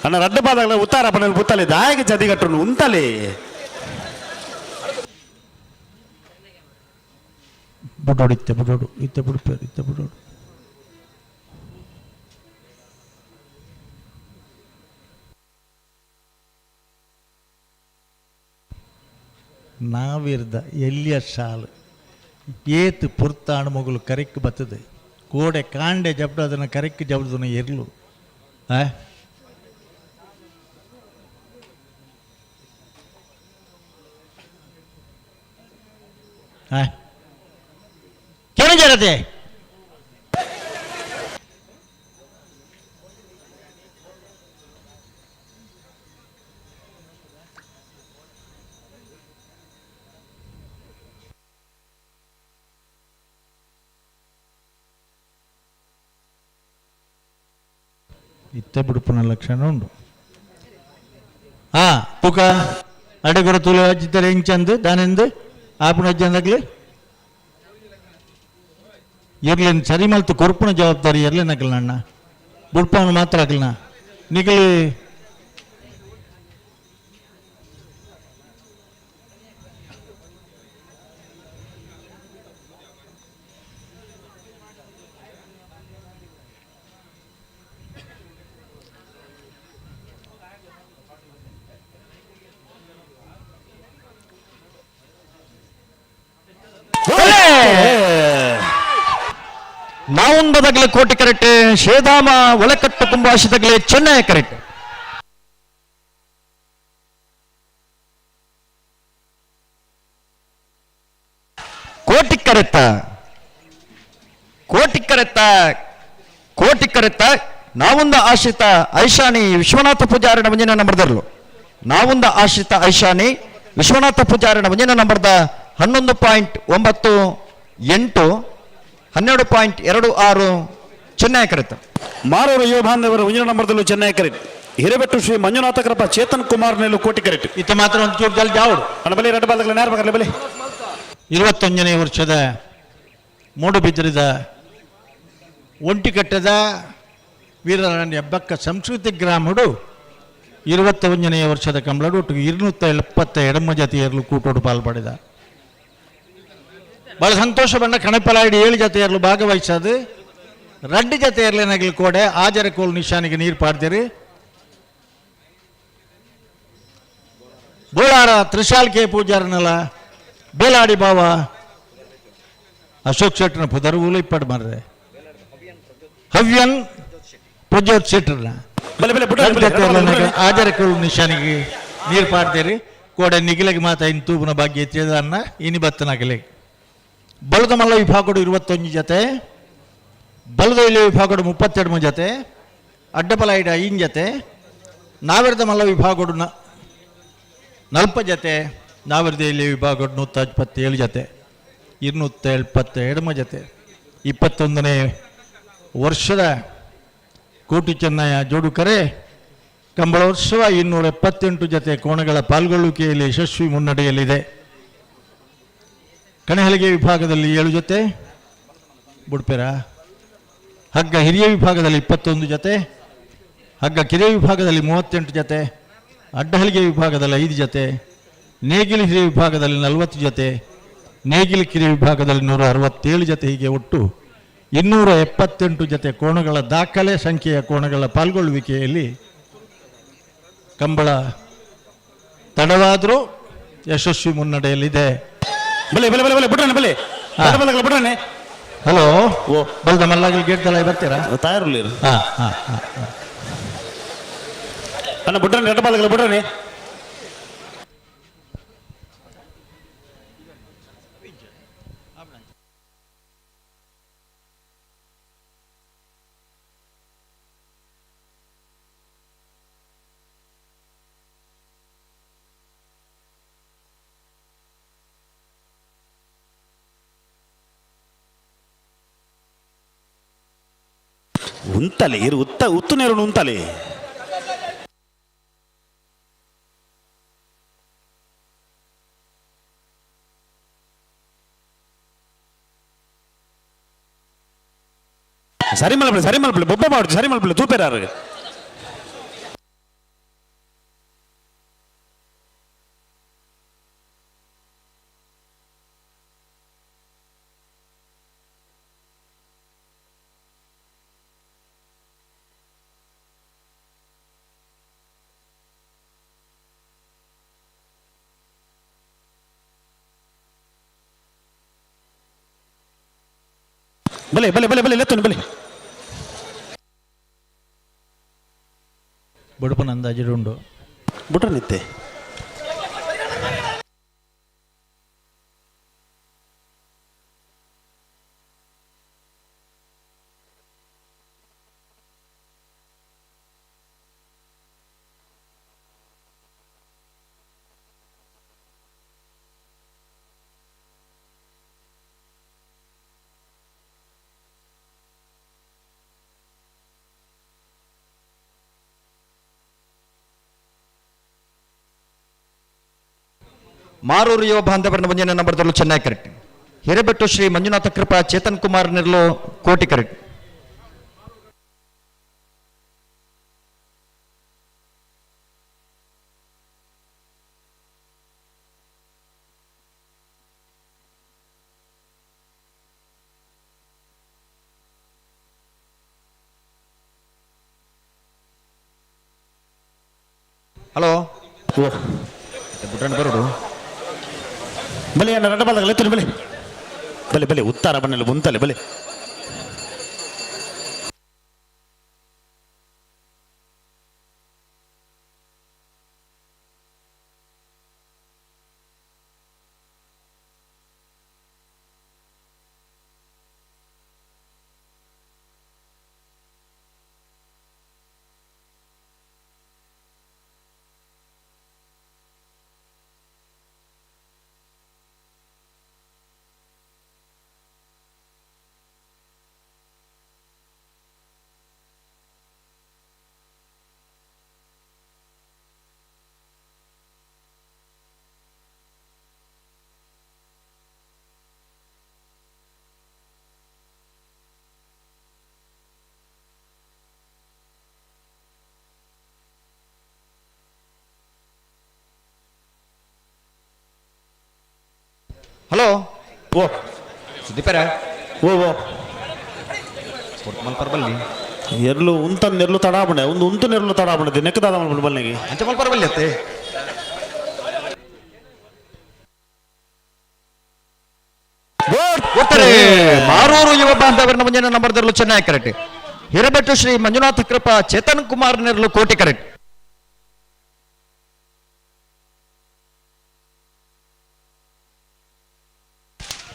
ಅಣ್ಣ ರಡ್ಡು ಪಾದಗಳ ಉತ್ತಾರ ಪಣ್ಣಲ್ಲಿ ಪುತ್ತಲೆ ದಾಯಕ ಚದಿಗಟ್ಟುನು ಉಂತಲೆ ಬುಡೋಡು ಇತ್ತೆ ಬುಡೋಡು ಇತ್ತೆ ಬುಡುಪೇರು ಇತ್ತೆ ಬುಡೋಡು ನಾವಿರ್ದ ಎಲ್ಲಿಯ ಶಾಲು ಏತು ಪುರ್ತಾಣ ಮಗಳು ಕರೆಕ್ ಬರ್ತದೆ ಕೋಡೆ ಕಾಂಡೆ ಜಬ್ಡು ಅದನ್ನು ಕರೆಕ್ ಜಬ್ದನ ಎರ್ಲು ಆ ಕೇಳಿ ಜರತೆ ಇತ್ತೆ ಬಿಡುಪುನ ಲಕ್ಷಣ ಉಂಡು. ಹಾ ತುಕ ಅಡೆಗೊರ ತುಲೆ ಅಜ್ಜಿತಾರೆ ಎಂಚಂದು ದಾನೆಂದು ಆಪುಣ ಅಜ್ಜಂದಾಗ್ಲಿ ಎರ್ಲೇನು ಸರಿ ಮಲ್ತು ಕೊರ್ಪುನ ಜವಾಬ್ದಾರಿ ಎರ್ಲೇನು ಹಾಕಲ್ಲ ಅಣ್ಣ ಬುಡ್ಪವನು ಮಾತ್ರ ಹಾಕಲ್ನ ನಿಗಲಿ ನಾವೊಂದದಾಗಲೇ ಕೋಟಿ ಕರೆಕ್ಟ್ ಶೇಧಾಮ ಒಳಕಟ್ಟು ಕುಂಭಾಷಿದಾಗಲೇ ಚೆನ್ನೈ ಕರೆಕ್ಟ್. ಕೋಟಿ ಕರೆತ್ತ ಕೋಟಿ ಕರೆತ್ತ ಕೋಟಿ ಕರೆತ್ತ ನಾವೊಂದ ಆಶ್ರಿತ ಐಶಾನಿ ವಿಶ್ವನಾಥ ಪೂಜಾರಣ ಮುಂದಿನ ನಂಬರ್ದರ್ಲು. ನಾವೊಂದ ಆಶ್ರಿತ ಐಶಾನಿ ವಿಶ್ವನಾಥ ಪೂಜಾರಣ ಮುಂದಿನ ನಂಬರ್ದ 11.98 12.26 ಚೆನ್ನೈ ಕರೆತ. ಮಾರೂರು ಯುವ ಬಾಂಧವರು ಮುಂದಿನ ನಂಬರ್ದಲ್ಲೂ ಚೆನ್ನೈ ಕರೆಟ್. ಹಿರೇಬೆಟ್ಟು ಶ್ರೀ ಮಂಜುನಾಥ ಕರಪ ಚೇತನ್ ಕುಮಾರ್ ನೆಲ್ಲು ಕೋಟಿ ಕರೆಟ್. ಇತ್ತ ಮಾತ್ರ ಒಂದು ಚೂರು ಜಲ್ದಿ ಜಾವಡು. ಅಣ್ಣ ಬಲಿ ಎರಡು ಬಾಲ್ದಗಳ ನೇರ ಬರಲಿ ಬಲಿ. 21ನೇ ವರ್ಷದ ಮೂಡುಬಿದಿರದ ಒಂಟಿಕಟ್ಟದ ವೀರರಾಣಿ ಹಬ್ಬಕ್ಕ ಸಂಸ್ಕೃತಿ ಗ್ರಾಮಡು 21ನೇ ವರ್ಷದ ಕಂಬಳಡು ಒಟ್ಟು 272 ಜಾತಿಯರ್ಲು ಕೂಟೋಡು ಪಾಲ್ಪಡಿದ. ಭಾಳ ಸಂತೋಷ ಬಂಡ ಕಣಪಲಾಯಿಡಿ 7 ಜಾತಿಯರ್ಲು ಭಾಗವಹಿಸೋದು. 2 ಜಾತಿಯರ್ಲೇನಾಗಲಿ ಕೋಡೆ ಆಜರ ಕೋಲು ನಿಶಾನಿಗೆ ನೀರು ಪಾಡ್ತೀರಿ. ಬೋಳಾರ ತ್ರಿಶಾಲ್ಕೆ ಪೂಜಾರನಲ್ಲ ಬೇಲಾಡಿ ಬಾವ ಅಶೋಕ್ ಶೆಟ್ಟರ್ನ ಪುದರ್ ಊಲ ಇಪ್ಪಡು ಮಾರ್ರೆ ಹವ್ಯನ್ ಪ್ರಜ್ಯೋತ್ ಶೆಟ್ಟರ್ನ ಆಜರ ಕೋಲು ನಿಶಾನಿಗೆ ನೀರು ಪಾಡ್ತೀರಿ. ಕೋಡೆ ನಿಗಿಲಗೆ ಮಾತ ಇನ್ ತೂಬುನ ಭಾಗ್ಯ ಎತ್ತಿದ ಇನಿ ಬತ್ತನಾಗಲಿ. ಬಲದ ಮಲ್ಲ ವಿಭಾಗಡು 21 ಜೊತೆ, ಬಲದ ಇಲ್ಲಿ ವಿಭಾಗಡು 32 ಜೊತೆ, ಅಡ್ಡಬಲ ಐಡ 5 ಜೊತೆ, ನಾವಿರದ ಮಲ್ಲ ವಿಭಾಗಡು 40 ಜೊತೆ, ನಾವಿರದ ಇಲ್ಲಿ ವಿಭಾಗಡು 127 ಜೊತೆ, 272 ಜೊತೆ. 21ನೇ ವರ್ಷದ ಕೋಟಿ ಚೆನ್ನಯ್ಯ ಜೋಡುಕರೆ ಕಂಬಳೋತ್ಸವ 278 ಜೊತೆ ಕೋಣಗಳ ಪಾಲ್ಗೊಳ್ಳುವಿಕೆಯಲ್ಲಿ ಯಶಸ್ವಿ ಮುನ್ನಡೆಯಲ್ಲಿದೆ. ಕಣಹಲಿಗೆ ವಿಭಾಗದಲ್ಲಿ 7 ಜೊತೆ ಬುಡ್ಪೆರ, ಹಗ್ಗ ಹಿರಿಯ ವಿಭಾಗದಲ್ಲಿ 21 ಜೊತೆ, ಹಗ್ಗ ಕಿರಿಯ ವಿಭಾಗದಲ್ಲಿ 38 ಜೊತೆ, ಅಡ್ಡಹಲಿಗೆ ವಿಭಾಗದಲ್ಲಿ 5 ಜೊತೆ, ನೇಗಿಲು ಹಿರಿಯ ವಿಭಾಗದಲ್ಲಿ 40 ಜೊತೆ, ನೇಗಿಲು ಕಿರಿಯ ವಿಭಾಗದಲ್ಲಿ 167 ಜೊತೆ, ಹೀಗೆ ಒಟ್ಟು 278 ಜೊತೆ ಕೋಣಗಳ ದಾಖಲೆ ಸಂಖ್ಯೆಯ ಕೋಣಗಳ ಪಾಲ್ಗೊಳ್ಳುವಿಕೆಯಲ್ಲಿ ಕಂಬಳ ತಡವಾದರೂ ಯಶಸ್ವಿ ಮುನ್ನಡೆಯಲ್ಲಿದೆ. ಬಲೆ ಬಲೆ ಬಲೆ ಬಲೆ ಬಿಡ್ರಣ ಬಲೆ ಬಲೆ ಬಿಡ್ರಣ. ಹಲೋ, ಓ ಬಲ್ದ ಮಲ್ಲಾಗಲ್ ಗೇಟ್ ದಲ ಬರ್ತೀರಾ? ತಯಾರು ಹಾಂ ಹಾಂ ಹಾಂ. ಅಣ್ಣ ಬಿಡ್ರಣ, ಎರಡು ಬಾಲಗಲ ಬಿಡ್ರಣ. ಉಂತಲೆ ಇರು, ಉತ್ತ ಉತ್ತು ನೇರು ಉಂತಲೆ. ಸರಿ ಮಲ್ಪಲೆ, ಸರಿ ಮಲ್ಪಲೆ, ಬೊಬ್ಬ ಮಾಡು, ಸರಿ ಮಲ್ಪಲೆ, ತೂಪೇರಾರು. ಬಲೆ ಬಲೆ ಬಲೆ ಬಲೆ ಲೆತ್ತನು ಬಲೆ. ಬಡುಪನ ಅಂದಾಜಿಡುಂಡು ಬುಟ್ರ ನಿತ್ತೆ. ಮಾರೂರು ಯುವ ಬಾಂಧವರನ್ನ ಒಂದನೇ ನಂಬರ್ದಲ್ಲೂ ಚೆನ್ನಾಗಿ ಕರೆಕ್ಟ್. ಹಿರೇಬೆಟ್ಟು ಶ್ರೀ ಮಂಜುನಾಥ ಕೃಪಾ ಚೇತನ್ ಕುಮಾರ್ ನಿರ್ಲು ಕೋಟಿ ಕರೆಕ್ಟ್. ಹಲೋ, ಬುಟ್ರಣ್ಣ ಬರೋಡು. ಬಲೆ ಅಣ್ಣ ರಡ್ಡ ಬಾಲಗಲ ಎತ್ತನು ಬಲೆ ಬಲೆ ಬಲೆ ಉತ್ತರ ಬನ್ನೆಲ್ಲ ಉಂತಲೆ ಬಲೆ. ಹಲೋ, ಓ ಸುದೀಪರ. ಓ ಓ ಮಲ್ಪರ್ ಬಲ್ಲಿ ಎರ್ಲು ಉಂತ ನೆರ್ಲು ತಡಾಬಣೆ ಒಂದು ಉಂತು ನೆರ್ಲು ತಡಾಬಣೆ ನೆಕ್ಕದಾದ ಮಲ್ಪಣ ಬಲ್ಲಿಗೆ ಅಂಚ ಮಲ್ಪರ್ ಬಲ್ಲಿ ಅತ್ತೆ. ಮಾರೂರು ಯುವ ಬಾಂಧವರನ್ನ ಮುಂದಿನ ನಂಬರ್ದಲ್ಲೂ ಚೆನ್ನಾಗಿ ಕರೆಕ್ಟ್. ಹಿರೇಬೆಟ್ಟು ಶ್ರೀ ಮಂಜುನಾಥ ಕೃಪಾ ಚೇತನ್ ಕುಮಾರ್ ನೆರ್ಲು ಕೋಟಿ ಕರೆಕ್ಟ್.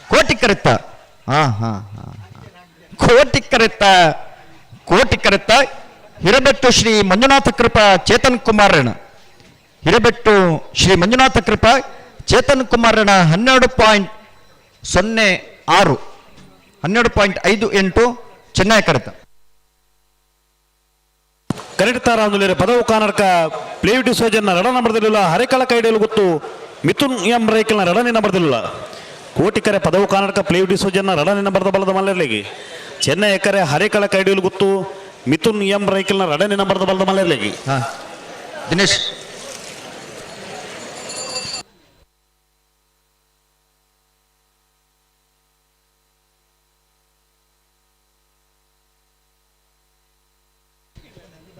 ಕೋಟಿ ಕರೆತ್ತ, ಹಾ ಹಾ ಹಾ, ಕೋಟಿ ಕರೆತ್ತ, ಕೋಟಿ ಕರೆತ್ತ. ಹಿರೇಬೆಟ್ಟು ಶ್ರೀ ಮಂಜುನಾಥ ಕೃಪಾ ಚೇತನ್ ಕುಮಾರಣ, ಹಿರೇಬೆಟ್ಟು ಶ್ರೀ ಮಂಜುನಾಥ ಕೃಪಾ ಚೇತನ್ ಕುಮಾರಣ 12.06, 12.58 ಚೆನ್ನೈ ಕರೆತ. ಕರೆಕ್ಟ್ ತಾರ ಅಂದುಲೇರೆ ಪದವು ಕಾನರ್ಕ ಪ್ಲೇವಿಟಿ ಸೋಜನ್ನ ರಡ ನಂಬರ್ದಲ್ಲಿಲ್ಲ ಹರಿಕಳ ಕೈಡಿಯಲು ಗೊತ್ತು ಮಿಥುನ್ ಎಂ ರೈಕಲ್ನ ರಡನೆ ನಂಬರ್ದಲ್ಲಿಲ್ಲ. ಕೋಟಿಕರೆ ಪದವು ಕಾನರ್ಕ ಪ್ಲೇವಿಟಿ ಸೋಜನ್ನ ರಡನೆ ನಂಬರ್ದ ಬಲದ ಮಲ್ಲೆರ್ಲಿಗೆ. ಚೆನ್ನೈ ಎಕರೆ ಹರಿಕಳ ಕೈಡಿಯಲು ಗೊತ್ತು ಮಿಥುನ್ ಎಂ ರೈಕಲ್ನ ರಡನೆ ನಂಬರ್ದ ಬಲದ ಮಲ್ಲೆರ್ಲಿಗೆ. ದಿನೇಶ್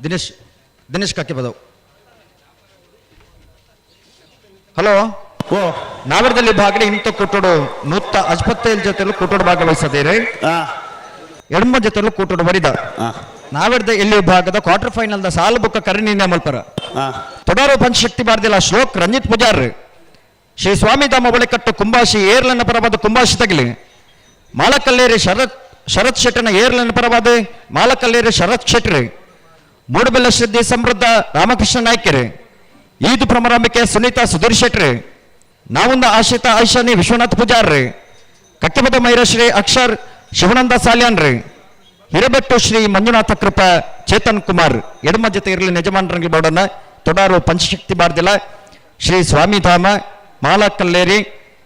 ದಿನೇಶ್ ದಿನೇಶ್ ಕಾಕೆ ಬದವು. Hello ಓ ನಾವರದಲ್ಲಿ ಭಾಗಡೆ ಇಂತ ಕೂಟೋಡು 157 ಜೊತೆಲು ಕೂಟೋಡು ಭಾಗವಹಿಸದೇರಿ. ಎಡಮ ಜೊತೆಲು ಕೂಟೋಡು ಬರಿದ ನಾವೆರ್ದ ಎಲ್ಲಿ ಭಾಗದ quarter final the ಸಾಲು ಬುಕ್ಕ ಕರಿಣಿನ ಮಲ್ಪರ ತೊಡಾರು ಪಂಚಶಕ್ತಿ ಬಾರ್ದಿಲ್ಲ ಶ್ಲೋಕ್ ರಂಜಿತ್ ಪೂಜಾರ್ ಶ್ರೀ ಸ್ವಾಮಿ ಧಾಮ ಬಳಿಕಟ್ಟು ಕುಂಬಾಶಿ ಏರ್ಲನ್ನ ಪರವಾದ ಕುಂಬಾಶಿ ತಗಲಿ ಮಾಲಕಲ್ಲೇರಿ ಶರತ್ ಶರತ್ ಶೆಟ್ಟನ ಏರ್ಲನ್ನ ಪರವಾದ ಮಾಲಕಲ್ಲೇರಿ ಶರತ್ ಶೆಟ್ರಿ ಮೂಡುಬೆಲ್ಲ ಶ್ರದ್ಧೆ ಸಮೃದ್ಧ ರಾಮಕೃಷ್ಣ ನಾಯ್ಕರಿ ಈದು ಪ್ರಮರಾಂಬಿಕೆ ಸುನೀತಾ ಸುಧೀರ್ ಶೆಟ್ರಿ ನಾವೊಂದು ಆಶಿತಾ ಐಶಾನಿ ವಿಶ್ವನಾಥ್ ಪೂಜಾರ್ರಿ ಕಟ್ಟಿಬದ ಮೈರಶ್ರೀ ಅಕ್ಷರ್ ಶಿವಾನಂದ ಸಾಲ್ಯಾನ್ರಿ ಹಿರಬೆಟ್ಟು ಶ್ರೀ ಮಂಜುನಾಥ ಕೃಪಾ ಚೇತನ್ ಕುಮಾರ್ ಎಡಮ ಜೊತೆ ಇರಲಿ ಯಜಮಾನರಂಗಿ ಬೋಡನ್ನ ತೊಡಾರು ಪಂಚಶಕ್ತಿ ಬಾರ್ದಿಲ್ಲ ಶ್ರೀ ಸ್ವಾಮಿಧಾಮ ಮಾಲಕಲ್ಲೇರಿ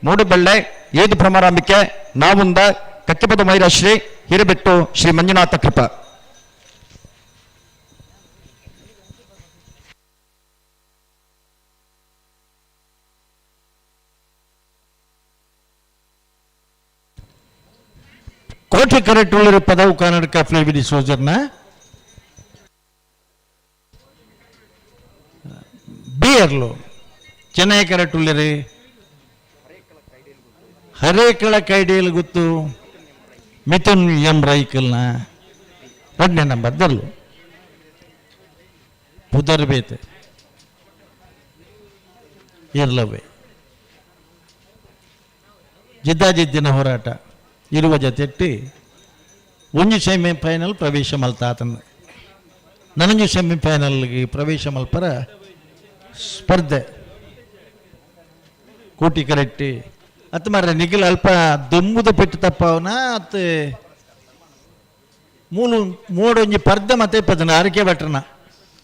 ಮೂಡುಬೆಳ್ಳೆ ಏದು ಭ್ರಮರಾಂಬಿಕೆ ನಾವುಂದ ಕಟ್ಟಿಬದ ಮೈರಶ್ರೀ ಹಿರಬೆಟ್ಟು ಶ್ರೀ ಮಂಜುನಾಥ ಕೃಪಾ. ಕೋಟಿ ಕರೆಕ್ಟ್ ಪದವು ಕರ್ನಾಟಕ ಫ್ಲೇವಿಡಿ ಸೋಜರ್ನ ಬಿಯರ್ಲು ಚೆನ್ನೈ ಕರೆಕ್ಟ್ ಉಳ್ಳಿರಿ ಹರೇಕಳ ಕೈಡಿಯಲ್ಲಿ ಗೊತ್ತು ಮಿಥುನ್ ಎಂ ರೈಕಲ್ನ ಎರಡನೇ ನಂಬರ್ ದರ್ಲು ಪುದರ್ ಬೇತೆ ಇರ್ಲವೇ ಜಿದ್ದಾಜಿದ್ದಿನ ಹೋರಾಟ ಇರುವ ಜೊತೆಟ್ಟಿ ಒಂದು ಸೆಮಿಫೈನಲ್ ಪ್ರವೇಶ ಮಲ್ತಾತನ ನನಂಜು ಸೆಮಿಫೈನಲ್ಗೆ ಪ್ರವೇಶ ಮಲ್ಪರ ಸ್ಪರ್ಧೆ ಕೋಟಿ ಕರೆಟ್ಟಿ ಅತ್ತ ಮಾರ್ರೆ ನಿಖಿಲ್ ಅಲ್ಪ ದೊಂಬುದ ಪೆಟ್ಟು ತಪ್ಪವನ ಅತ್ತ ಮೂಲು ಮೋಡೊಂಜಿ ಪರ್ದೆ ಮತ್ತೆ ಪದನ ಅರಕೆ ಭಟ್ರನ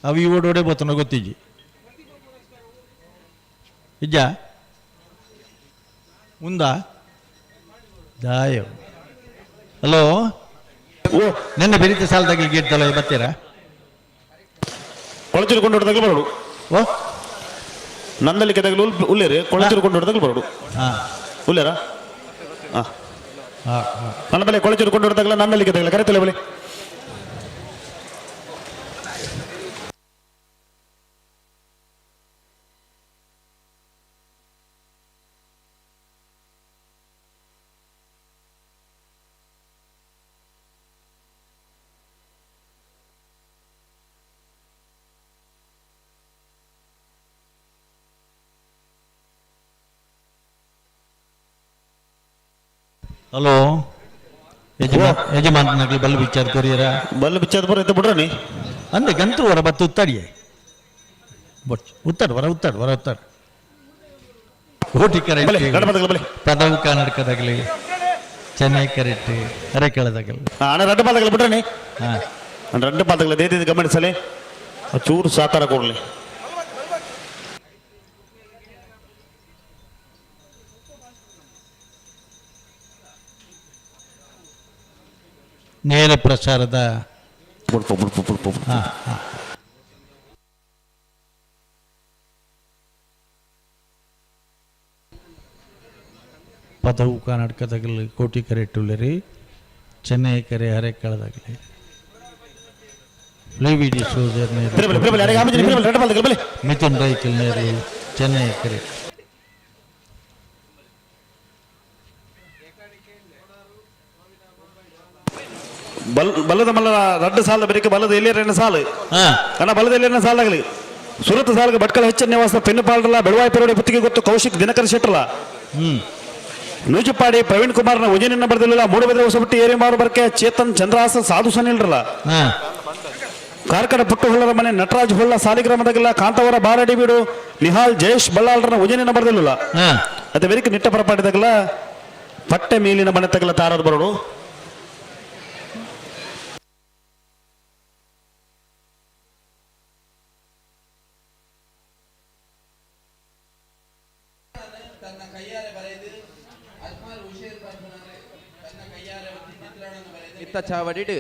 ಅವು ಈ ಓಡೋಡೆ ಬೋತನ ಗೊತ್ತಿಜ್ಜಿ ಇಜ್ಜ ಉಂದಾ ದಾಯೋ. ಹಲೋ ನಿನ್ನೆ ಬೆರೀತ ಸಾಲದಾಗಲಿ ಗೇಟ್ದಲ್ಲ ಬರ್ತೀರಾ? ಕೊಳಚೂರು ಕೊಂಡು ಬರೋಡು. ಓ ನಂದಲಿಕ್ಕೆ ತಗಲು ಉಲ್ಲೇರಿ ಕೊಳಚೂರು ಕೊಂಡು ಬರೋಡು. ಹಾಂ ಉಲ್ಲೇರಾ? ಹಾಂ ನನ್ನ ಬಲೆ ಕೊಳಚೂರು ಕೊಂಡು ತಗಲ ನಂದಲಿಕ್ಕೆ ತಗಲ ಕರೆತಲೆ ಬಲೆ. ಹಲೋ ಯಜಮಾನನಾಗಲಿ ಬಲ್ಲು ಬಿಚ್ಚಾದ ಕೊರಿಯರ ಬಲ್ಲು ಬಿಚ್ಚಾದ ಬರೋ ಎತ್ತ ಬಿಡ್ರ ನೀ ಅಂದೆ ಗಂತ್ರು ಹೊರ ಬತ್ತು ಉತ್ತಾಡಿಯೇ ಬೊಚ್ಚ ಉತ್ತಾಡು ಹೊರ ಉತ್ತಾಡು ಹೊರ ಉತ್ತಾಡು ಕೋಟಿ ಬಲೆ, ಗಣಪತಿಗಳ ಬಲೆ. ಪದವು ಕರ್ನಾಟಕದಾಗಲಿ ಚೆನ್ನೈ ಕರೆಕ್ಟ್ ಅರೆಕಳದಾಗಲಿ ಅಣ್ಣ ರಡ್ಡು ಪಾದಗಳ ಬಿಡ್ರ ನೀ ಹಾಂ ರಡ್ಡು ಪಾದಗಳ ದೇದಿ ಗಮನಿಸಲಿ ಚೂರು ಸಹಕಾರ ಕೊಡಲಿ. ನೇರ ಪ್ರಸಾರದ ಪದವು ಕರ್ನಾಟಕದಾಗಲಿ ಕೋಟಿ ಕರೆಟ್ಟುಳ್ಳರಿ ಚೆನ್ನೈ ಕರೆ ಅರೆಕಳದಾಗಲಿ ಫ್ಲೇವಿಡಿ ಸೋಜರ್ ಮಿಥುನ್ ರೈಕಲ್ ನೇರು ಚೆನ್ನೈ ಕರೆ. ಬಲ್ಲದ ಮಲ್ಲ ರಡ್ಡು ಸಾಲ ಬೆರಿಕೆ ಬಲ್ಲದ ಎಲ್ಲಿಯರ ಸಾಲು ಅಣ್ಣ ಬಲ್ಲದ ಎಲ್ಲಿಯರ ಸಾಲಾಗಲಿ ಸುರತ ಸಾಲಿಗೆ ಭಟ್ಕಳ ಹೆಚ್ಚ ನಿವಾಸ ಪೆನ್ನುಪಾಲ್ರಲ್ಲ ಬೆಳವಾಯಿ ಪೆರೋಡಿ ಪುತ್ತಿಗೆ ಗೊತ್ತು ಕೌಶಿಕ್ ದಿನಕರ್ ಶೆಟ್ಟಲ್ಲ ನೂಜುಪಾಡಿ ಪ್ರವೀಣ್ ಕುಮಾರ್ನ ಉಜಯನ ಬರ್ದಿಲ್ಲ ಮೂಡುಬೆದ್ರೆ ಹೊಸಬಟ್ಟಿ ಏರಿಮಾರು ಬರ್ಕೆ ಚೇತನ್ ಚಂದ್ರಹಾಸ ಸಾಧು ಸನಿಲ್ರಲ್ಲ ಕಾರ್ಕಳ ಪುಟ್ಟು ಹೊಳ್ಳರ ಮನೆ ನಟರಾಜ್ ಹೊಳ್ಳ ಸಾಲಿಗ್ರಾಮದಾಗಿಲ್ಲ ಕಾಂತವರ ಬಾರಡಿ ಬೀಡು ನಿಹಾಲ್ ಜಯೇಶ್ ಬಳ್ಳಾಲ್ರನ ಉಜಯನ ಬರ್ದಿಲ್ಲ ಅದೇ ಬೆರಿಕೆ ನಿಟ್ಟ ಪರಪಾಟಿದಾಗಲ್ಲ ಪಟ್ಟೆ ಮೇಲಿನ ಮನೆ ತಗಲ ತಾರದ ಬರೋಡು. ಇತ್ತ ಚಾವಡಿಡು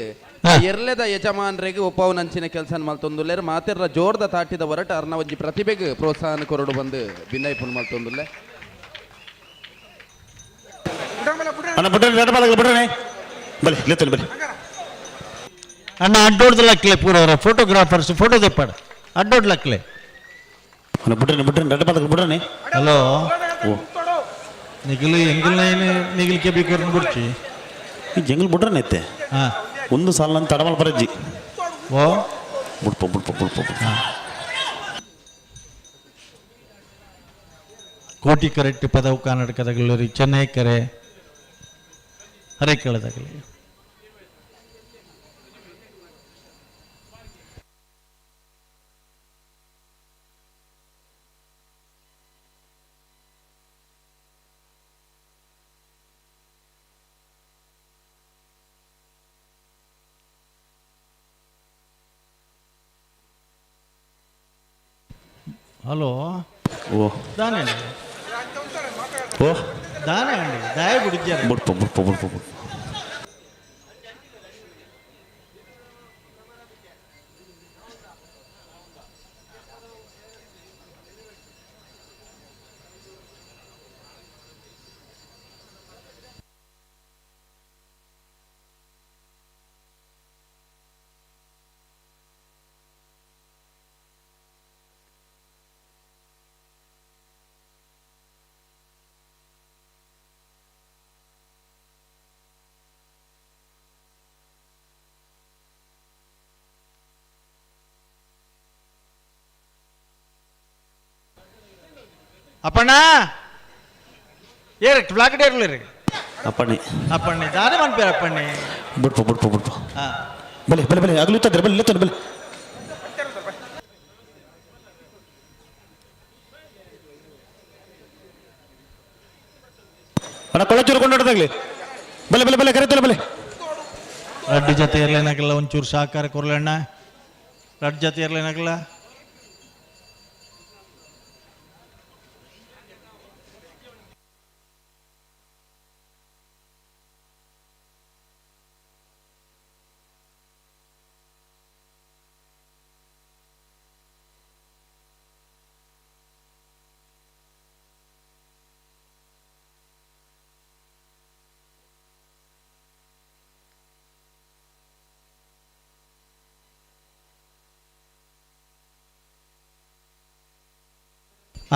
ಎರ್ಲೆದ ಯಜಮಾನ್ರಿಗೆ ಒಪ್ಪವನಂಚಿನ ಕೆಲಸ ಮಲ್ತೊಂದುಲ್ಲೇರು ಮಾತೆರ್ರ ಜೋರ್ದ ತಾಟಿದ ಹೊರಟ ಅರ್ನ ಒಂಜಿ ಪ್ರತಿಭೆಗೆ ಪ್ರೋತ್ಸಾಹನ ಕೊರಡು ಬಂದು ಬಿನ್ನೈಪುನ್ ಮಲ್ತೊಂದುಲ್ಲೆ. ಅಣ್ಣ ಬಿಡ್ರಿ ಎರಡು ಪಾದಗಳು ಬಿಡ್ರಿ ಬಲೆ ಲೇತಲ್ಲಿ ಬಲೆ ಅಣ್ಣ ಅಡ್ಡೋಡ್ದ ಲಕ್ಲೆ ಪೂರವರ ಫೋಟೋಗ್ರಾಫರ್ಸ್ ಫೋಟೋ ತೆಪ್ಪಾಡ ಅಡ್ಡೋಡ್ ಲಕ್ಲೆ. ಬಿಡ್ರನೆ ಬಿಡ್ರನೆ ರಡ್ಡ ಪದಕ ಬಿಡ್ರನೆ. ಹಲೋ. ಓ ನಿಖಿಲ್ ಎಂಗಿಲ್ ನಿಖಿಲ್ ಕೆ ಬೇಕು ಬುಡ್ಚಿ. ಈ ಜಂಗಲ್ ಬಿಡ್ರನೆ ಐತೆ. ಒಂದು ಸಾಲ ನನ್ನ ತಡಮಲ್ ಬರಜ್ಜಿ. ಓ ಬುಡ್ಪ ಬುಡ್ಪ ಬುಡ್ಪ. ಕೋಟಿ ಕರೆಕ್ಟ್ ಪದವು ಕರ್ನಾಟಕದಾಗಲಿ ಚೆನ್ನೈ ಕರೆ ಹರೇಕಳದಾಗಲಿ. ಹಲೋ. ಓ ದಾನೆ ಓ ದಾನೆ ಅಂಡಿ ದಾಯ ಬಿಡಿದ್ದಾರೆ. ಬುಡ್ಪ ಬುಡ್ಪ ಬುಡ್ಪ ಬುಡ್ಪ. ಅಪ್ಪಣ್ಣ ಏರ್ ಬ್ಲಾಕ್ ಡೇರ್ಲಿ ಅಪ್ಪಣ್ಣೆ ಅಪ್ಪಣ್ಣೆ ದಾನೆ ಮನ್ಪೇರ ಅಪ್ಪಣ್ಣೆ. ಬುಡ್ಪ ಬುಡ್ಪ ಬುಡ್ಪ. ಬಲೆ ಬಲೆ ಬಲೆ ಆಗಲೂ ತಂದ್ರೆ ಬಲೆ ತಂದ್ರೆ ಬಲೆ. ಅಣ್ಣ ಕೊಳಚೂರು ಕೊಂಡಾಡದಾಗ್ಲಿ ಬಲೆ ಬಲೆ ಬಲೆ ಕರೆತಲ್ಲ ಬಲೆ. ರಡ್ಡು ಜೊತೆ ಇರ್ಲೇನಾಗಲ್ಲ ಒಂಚೂರು ಸಹಕಾರ ಕೊರ್ಲಣ್ಣ. ರಡ್ಡು ಜೊತೆ ಇರ್ಲೇನಾಗಲ್ಲ.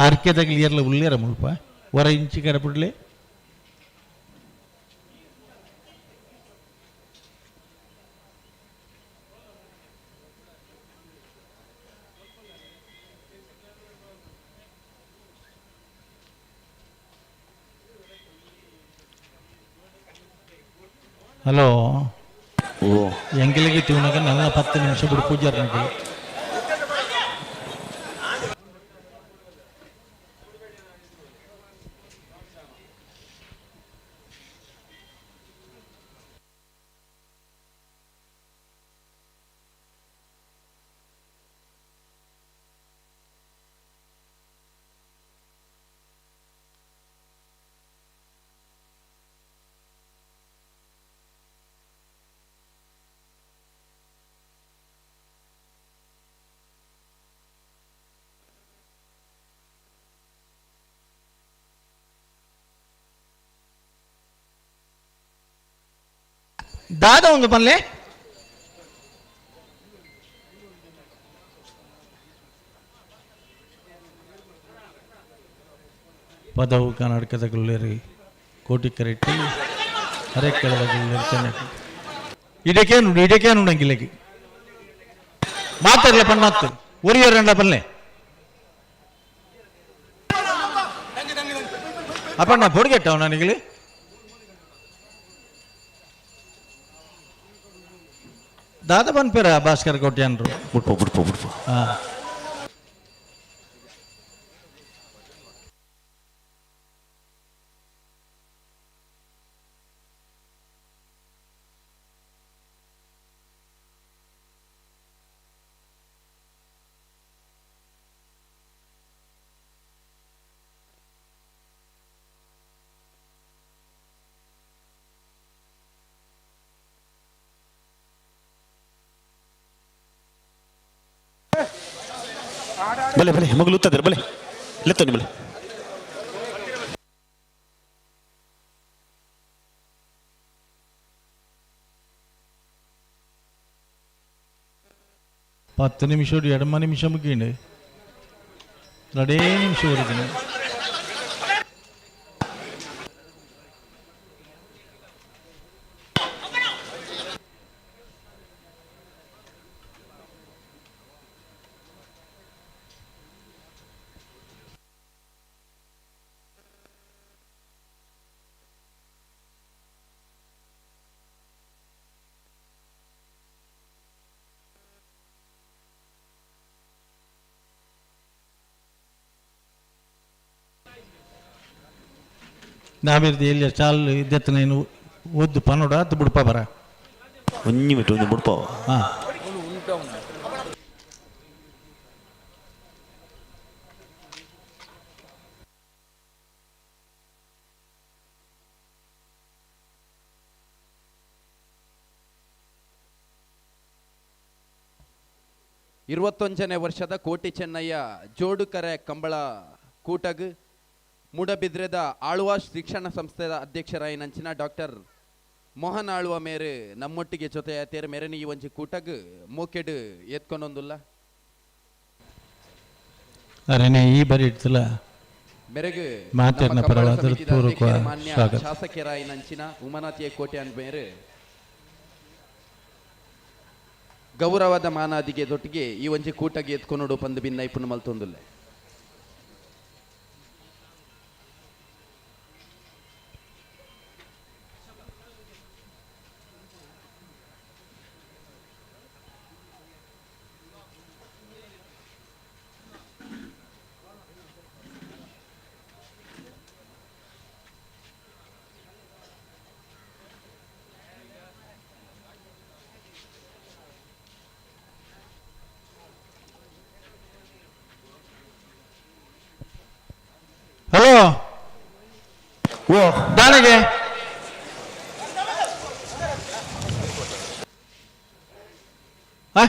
ಆರ್ಕೆದಾಗಲಿ ಇರ್ಲ ಉಳ್ಳೇರ ಮುಲ್ಪ ಹೊರ ಇಂಚಿ ಕರಪಿಡ್ಲಿ. ಹಲೋ. ಓ ಎಂಗಿಲಿಗೆ ತಿವನಾಗ ನನ್ನ 10 ನಿಮಿಷ ಬಿಡು ಪೂಜಾರ್. ದಾದ ಒಂದು ಪಲ್ಲೆ ಪದವು ಕರ್ನಾಟಕದ ಗುಳ್ಳೇರಿ ಕೋಟಿ ಕರೆಟ್ಟಿ ಅರೆಕ್ಕಳದ ಗುಳ್ಳೇರಿ ಚೆನ್ನಾಗಿ ಇದಕ್ಕೇನು ಇದಕ್ಕೇನು ಉಂಡಂಗಿಲ್ಲಗೆ ಮಾತಾಡಲ ಪಣ್ಣತ್ತು ಒರಿಯರ್ ರಂಡ ಪಲ್ಲೆ ಅಪ್ಪಣ್ಣ ಪೊಡಿಗೆಟ್ಟವ ನನಗೆ ದಾದ ಪನ್ಪೇರ ಭಾಸ್ಕರ್ ಕೋಟ್ಯಾನ್ರು. ಬುಡ್ಪ ಬುಡ್ಪ ಬುಡ್ಪ. ಬಲೆ ಬಲೆ ಮಗಲು ಉತ್ತದ್ರೆ ಬಲೆ ಲೆತ್ತನಿ ಬಲೆ. 10 ನಿಮಿಷ ಎಡಮ ನಿಮಿಷ ಮುಗಿಂಡು. ರಡೇ ನಿಮಿಷ ಒರಿದಿನ. ನಾವಿರ್ದು ಎಲ್ಲಿ ಚಾಲು ಇದ್ದೆತ್ತನೇನು ಒದ್ದು ಪನ್ನೋಡ ಅದು ಬುಡ್ಪ ಬರ. ಒಂಜಿ ಮಿಟ್ಟು ಒಂಜಿ ಬುಡ್ಪಾವ. ಹಾಂ. 21ನೇ ವರ್ಷದ ಕೋಟಿ ಚೆನ್ನಯ್ಯ ಜೋಡುಕರೆ ಕಂಬಳ ಕೂಟಗ್ ಮೂಡಬಿದ್ರೆದ ಆಳ್ವಾ ಶಿಕ್ಷಣ ಸಂಸ್ಥೆಯ ಅಧ್ಯಕ್ಷರಾಯಿನಂಚಿನ ಡಾಕ್ಟರ್ ಮೋಹನ್ ಆಳ್ವ ಮೇರು ನಮ್ಮೊಟ್ಟಿಗೆ ಜೊತೆ ತೇರು ಮೇರೆನ ಈ ಒಂಜಿ ಕೂಟಗ್ ಮೋಕೆಡು ಎತ್ಕೊಂಡೊಂದುಲ್ಲ. ಅರೆನೆ ಈ ಬರಿ ಇಡ್ತಲ್ಲ ಮೇರೆಗ್ ಮಾತೆರ್ನ ನಮ್ಮ ಕಂಬಳ ಪರವಾದ ಸಮಿತಿದ ಪೂರ್ವಕ ಅಧ್ಯಕ್ಷರು ಮಾನ್ಯ ಸ್ವಾಗತ. ಶಾಸಕರಾಯಿನಂಚಿನ ಉಮಾನಾಥಿಯ ಕೋಟೆ ಅನ್ ಮೇರು ಗೌರವದ ಮಾನಾದಿಗೆ ದೊಟ್ಟಿಗೆ ಈ ಒಂಜಿ ಕೂಟಗೆ ಎತ್ಕೊನೋಡು ಪಂದು ಬಿನ್ನ ಇಪ್ಪುನ ಮಲ್ತೊಂದುಲ್ಲ. ಹಲೋ ಓ ದಾಣಿಗೆ ಆ?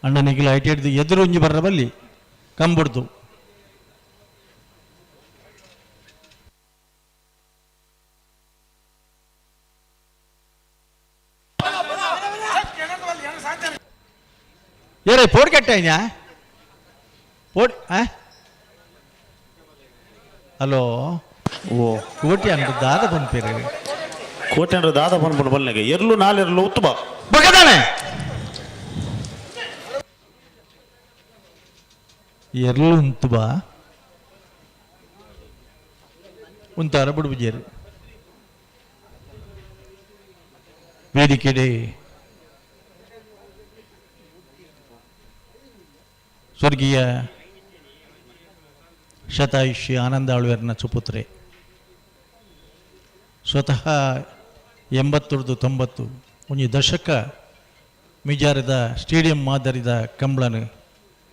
ಅಣ್ಣನಿಗೆ ಲೈಟ್ ಹಿಡ್ದು ಎದುರು ಒಂಜಿ ಬರ್ರ ಬಲ್ಲಿ ಕಂಬುಡ್ದು. ಏರೇ ಪೋಡ್ ಕಟ್ಟಾಯ್ಯಾ ಪೋಡ್ ಆ? ಹಲೋ ಓ ಕೋಟಿ ಅಂದ್ರೆ ದಾದ ಬಂದ್ಪೇರು. ಕೋಟಿ ಅಂದ್ರೆ ದಾದ ಬಂದ್ಬಿಡು ಬಲ್ಲೆಗೆ ಎರ್ಲು ನಾಲೆರ್ಲು ಉತ್ತಮ ಬಗದಾನೆ ಎರ್ಲು ಉಂತು ಬಾ ಉಂತಾರ ಬುಡುಬುಜೇರು. ವೇದಿಕೆಡೆ ಸ್ವರ್ಗೀಯ ಶತಾಯುಷಿ ಆನಂದ ಆಳ್ವೇರ್ನ ಸುಪುತ್ರೆ, ಸ್ವತಃ 80-90 ಒಂಜಿ ದಶಕ ಮಿಜಾರದ ಸ್ಟೇಡಿಯಂ ಮಾದರಿದ ಕಂಬಳನು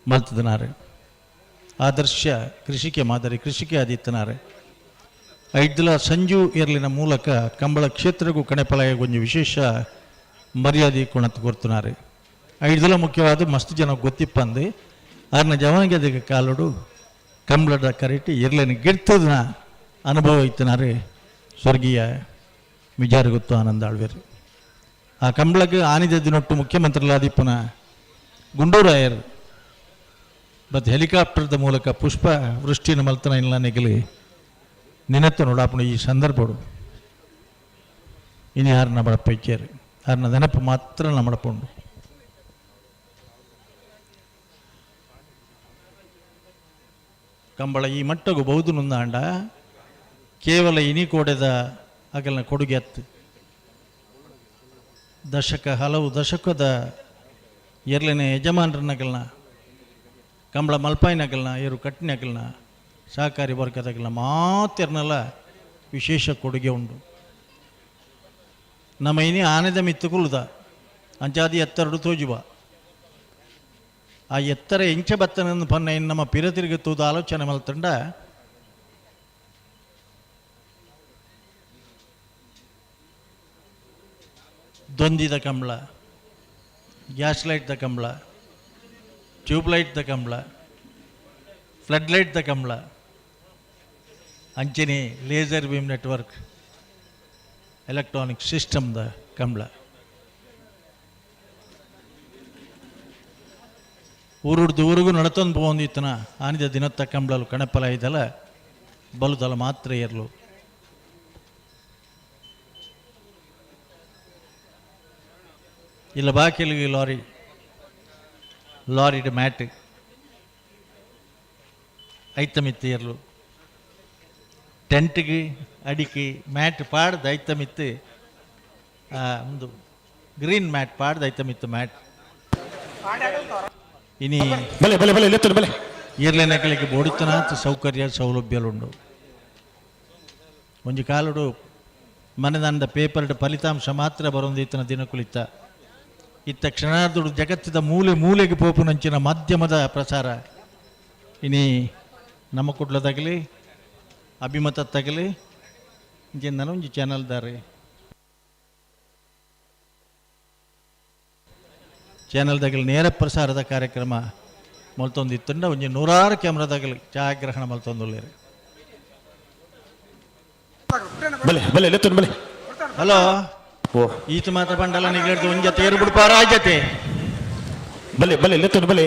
ಮಲ್ತದನಾರು. ಆದರ್ಶ ಕೃಷಿಕೆ ಮಾದರಿ ಕೃಷಿಕೆ ಆದಿತ್ತನಾರು. ಐದ್ಲ ಸಂಜು ಎರ್ಲಿನ ಮೂಲಕ ಕಂಬಳ ಕ್ಷೇತ್ರಗೂ ಕಣೆಪಲಾಯ ಒಂಜಿ ವಿಶೇಷ ಮರ್ಯಾದೆ ಕೊಣತ್ ಕೊರ್ತುನಾರು. ಐದ್ಲ ಮುಖ್ಯವಾದ ಮಸ್ತ್ ಜನ ಗೊತ್ತಿಪ್ಪಂದು ಆರ್ನ ಜವನಿಗೆ ಕಾಲೋಡು ಕಂಬಳದ ಕರೆಟಿ ಎರ್ಲಿನ ಗಿರ್ತದ ಅನುಭವ ಇತ್ತನಾರು ಸ್ವರ್ಗೀಯ ಮಿಜಾರುಗುತ್ತು ಆನಂದ ಆಳ್ವೇರು. ಆ ಕಂಬಳಕ್ಕೆ ಆನಿದ ದಿನೊಟ್ಟು ಮುಖ್ಯಮಂತ್ರಿಲಾದಿಪ್ಪನ ಗುಂಡೂರಾಯರ್ ಮತ್ತು ಹೆಲಿಕಾಪ್ಟರ್ದ ಮೂಲಕ ಪುಷ್ಪ ವೃಷ್ಟಿನ ಮಲ್ತನ ಇಲ್ಲ ನೆಗಲಿ ನಿನತ್ತು ನೋಡಾಪಣ ಈ ಸಂದರ್ಭಡು ಇನಿ ಯಾರನ್ನ ಬಡಪೈಚೇರು ಯಾರನ್ನ ನೆನಪು ಮಾತ್ರ ನಮ್ಮಡಪುಂಡು. ಕಂಬಳ ಈ ಮಟ್ಟಗು ಬಹುದು ನುಂದಾಂಡ ಕೇವಲ ಇನಿ ಕೋಡೆದ ಅಗಲ್ನ ಕೊಡುಗೆ ಅತ್ತು ದಶಕ ಹಲವು ದಶಕದ ಎರ್ಲಿನ ಯಜಮಾನರನ್ನಗಲ್ನ ಕಂಬಳ ಮಲ್ಪಾಯಿನಗಲ್ನ ಏರು ಕಟ್ಟಿನಗಲ್ನ ಸಹಕಾರಿ ವರ್ಗದಗಲ್ನ ಮಾತೆರ್ನೆಲ್ಲ ವಿಶೇಷ ಕೊಡುಗೆ ಉಂಡು. ನಮ್ಮ ಇನಿ ಆನೆದ ಮಿತ್ತುಕುಲುದ ಅಂಚಾದಿ ಎತ್ತರಡು ತೋಜುವ ಆ ಎತ್ತರ ಎಂಚ ಬತ್ತನನ್ನು ಪನ್ನ ಇನ್ನು ನಮ್ಮ ಪಿರ ತಿರುಗುತ್ತುವುದು ಆಲೋಚನೆ ಮಲ್ತಂಡ ದೊಂದಿದ ಕಂಬಳ, ಗ್ಯಾಸ್ ಲೈಟ್ದ ಕಂಬಳ, ಟ್ಯೂಬ್ ಲೈಟ್ದ ಕಂಬಳ, ಫ್ಲಡ್ ಲೈಟ್ದ ಕಂಬಳ, ಅಂಚನೆ laser beam network electronic ಸಿಸ್ಟಮ್ದ Kambala. ಊರುಡ್ದು ಊರಿಗೂ ನಡತೊಂದು ಪೋವೊಂದಿತ್ತನ ಆನಿದ ದಿನತ್ತ ಕಂಬಳಲು ಕಣಪಲ ಇದಲ್ಲ ಬಲುದಲ ಮಾತ್ರ ಇರಲು. ಇಲ್ಲ ಬಾಕಿಲಿಗೆ ಲಾರಿ, ಲಾರಿಡ್ ಮ್ಯಾಟ್ ಐತಮಿತ್ತು ಇರಲು, ಟೆಂಟ್ಗೆ ಅಡಿಕೆ ಮ್ಯಾಟ್ ಪಾಡ್ದು ಐತಮಿತ್ತು, ಒಂದು ಗ್ರೀನ್ ಮ್ಯಾಟ್ ಪಾಡ್ದು ಐತಮಿತ್ತು ಮ್ಯಾಟ್. ಇನಿ ಬಲೆ ಬಲೆ ಬಲೆ ಲೆತ್ತುನು ಬಲೆ ಈರ್ಲೆನಕಲಿಗೆ ಬೋಡಿತನಾತ್ ಸೌಕರ್ಯ ಸೌಲಭ್ಯಲುಂಡು. ಒಂಜಿ ಕಾಲುಡು ಮನೆದಂಡ ಪೇಪರ್ಡ್ ಫಲಿತಾಂಶ ಮಾತ್ರ ಬರೊಂದು ದಿನಕುಲಿತ್ತ ಇತ್ತ ಕ್ಷಣಾರ್ಧುಡು ಜಗತ್ತಿದ ಮೂಲೆ ಮೂಲೆಗೆ ಪೋಪುನಂಚಿನ ಮಾಧ್ಯಮದ ಪ್ರಸಾರ ಇನಿ ನಮ್ಮ ಕುಡ್ಲದಾಗಲಿ ಅಭಿಮತ ತಗಲಿ ಇಂಚಿನ ಒಂಜಿ ಚಾನಲ್ದಾರೆ ಚಾನಲ್ದಾಗಲಿ ನೇರ ಪ್ರಸಾರದ ಕಾರ್ಯಕ್ರಮ ಮಲ್ತೊಂದಿತ್ತುಂಡ ಒಂಜಿ ನೂರಾರು ಕ್ಯಾಮ್ರಾದಾಗಲಿ ಛಾಯಾಗ್ರಹಣ ಮಲ್ತೊಂದುಲ್ಲೇರು. ಬಲೆ ಬಲೆ ಲೆತ್ತುನು ಬಲೆ. ಹಲೋ ಓ ಈತ ಮಾತ್ರ ಬಂಡಲ ನಿಗಡ್ದು ಒಂಜ ತೇರು ಬಿಡ್ಪಾರ ಜತೆ. ಬಲೆ ಬಲೆ ಲೆತ್ತುನು ಬಲೆ.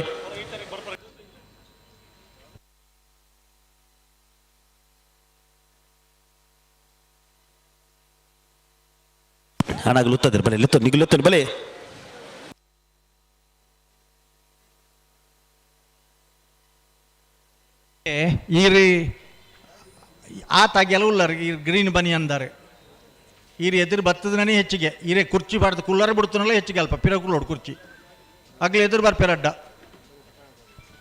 ಹಣಗಳು ಉತ್ತದಿರು ಬಲೆ ಲೆತ್ತುನು ನಿಗು ಲೆತ್ತುನು ಬಲೆ. ಈರಿ ಆತ ಗೆಲುವುಲ್ಲರ್ ಈ ಗ್ರೀನ್ ಬನಿ ಅಂದಾರೆ ಈರಿ ಎದುರು ಬತ್ತದನೇ ಹೆಚ್ಚಿಗೆ ಈರೆ ಕುರ್ಚಿ ಬಾರ್ದು ಕುಲ್ಲರ ಬಿಡ್ತನಲ್ಲ ಹೆಚ್ಚಿಗೆ ಅಲ್ಪ ಪಿರ ಕುಲ್ಲೋಡು ಕುರ್ಚಿ ಆಗಲಿ ಎದುರು ಬಾರ್ ಪಿರಡ್ಡ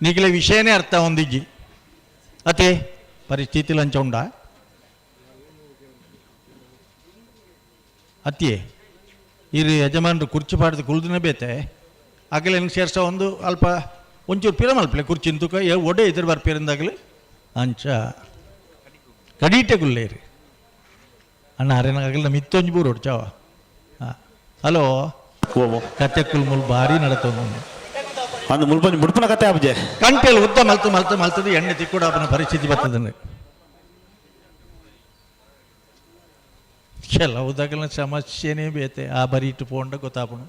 ನಿಗಲೆ ವಿಷಯನೇ ಅರ್ಥ ಒಂದಿಜ್ಜಿ ಅತೆ ಪರಿಸ್ಥಿತಿ ಲಂಚ ಉಂಡ ಅತ್ತಿಯೇ ಈರಿ ಯಜಮಾನರು ಕುರ್ಚಿ ಬಾರ್ದು ಕುಲ್ದನೇ ಬೇತೆ ಆಗಲೇ ಸೇರ್ಸ ಒಂದು ಅಲ್ಪ ಒಂಚೂರು ಪಿರ ಮಲ್ಪಲೆ ಕುರ್ಚಿನ ತೂಕ ಒಡೆ ಎದುರು ಬಾರ್ ಪಿರಂದಾಗಲಿ ಅಂಚ ಕಡೀಟೆ ಗುಲ್ಲೇರಿ ಅಣ್ಣ ಅರೇನಾಗಲ್ಲ ನಮ್ಮ ಇತ್ತೊಂಜಿ ಬೂರೋಡು ಚಾವ. ಹಾಂ ಹಲೋ ಕತೆ ಕುಲ್ ಮುಲ್ ಭಾರಿ ನಡತೊಂದು ಅಂದು ಮುಲ್ಪಂಜಿ ಮುಡ್ಪುನ ಕತೆ ಆಪುಜೆ ಕಂಟೆಲ್ ಉದ್ದ ಮಲ್ತು ಮಲ್ತು ಮಲ್ತದ ಎಣ್ಣೆ ತಿಕ್ಕುಡಾಪನ ಪರಿಸ್ಥಿತಿ ಬರ್ತದೆ. ಕೆಲವುದಾಗಲ ಸಮಸ್ಯೆನೇ ಬೇತೆ ಆ ಬರಿ ಇಟ್ಟು ಪೋಂಡ ಗೊತ್ತಾಪುಣು.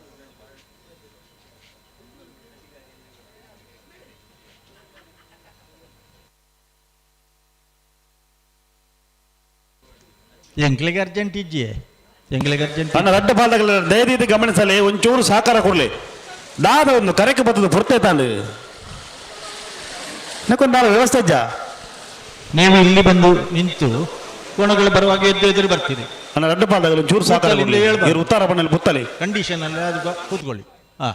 ಎಂಕ್ಲಿಗೆ ಅರ್ಜೆಂಟ್ ಇಜ್ಜಿಯೇ ಎಂಕ್ಲಿಗೆ ಅರ್ಜೆಂಟ್ ಅಣ್ಣ ರಡ್ಡ ಪಾಲ್ದಾಗಲ ದಯದೀತಿ ಗಮನಿಸಲಿ ಒಂಚೂರು ಸಹಕಾರ ಕೊಡ್ಲಿ ದಾದ ಒಂದು ಕರೆಕ್ ಬರ್ತದೆ ಪುರ್ತೆ ತಾಂಡು ನಕ್ಕೊಂದು ವ್ಯವಸ್ಥೆ ಇಜ್ಜ. ನೀವು ಇಲ್ಲಿ ಬಂದು ನಿಂತು ಕೋಣಗಳು ಬರುವಾಗ ಎದ್ದು ಎದುರು ಬರ್ತೀರಿ. ಅಣ್ಣ ರಡ್ಡ ಪಾಲ್ದಾಗಲ ಒಂಚೂರು ಸಹಕಾರ ಕೊಡ್ಲಿ. ಇವ್ರು ಉತ್ತರ ಬಣ್ಣಲ್ಲಿ ಬುತ್ತಲಿ ಕಂಡೀಷನ್ ಅಲ್ಲ ಅದು ಕೂತ್ಕೊಳ್ಳಿ. ಹಾಂ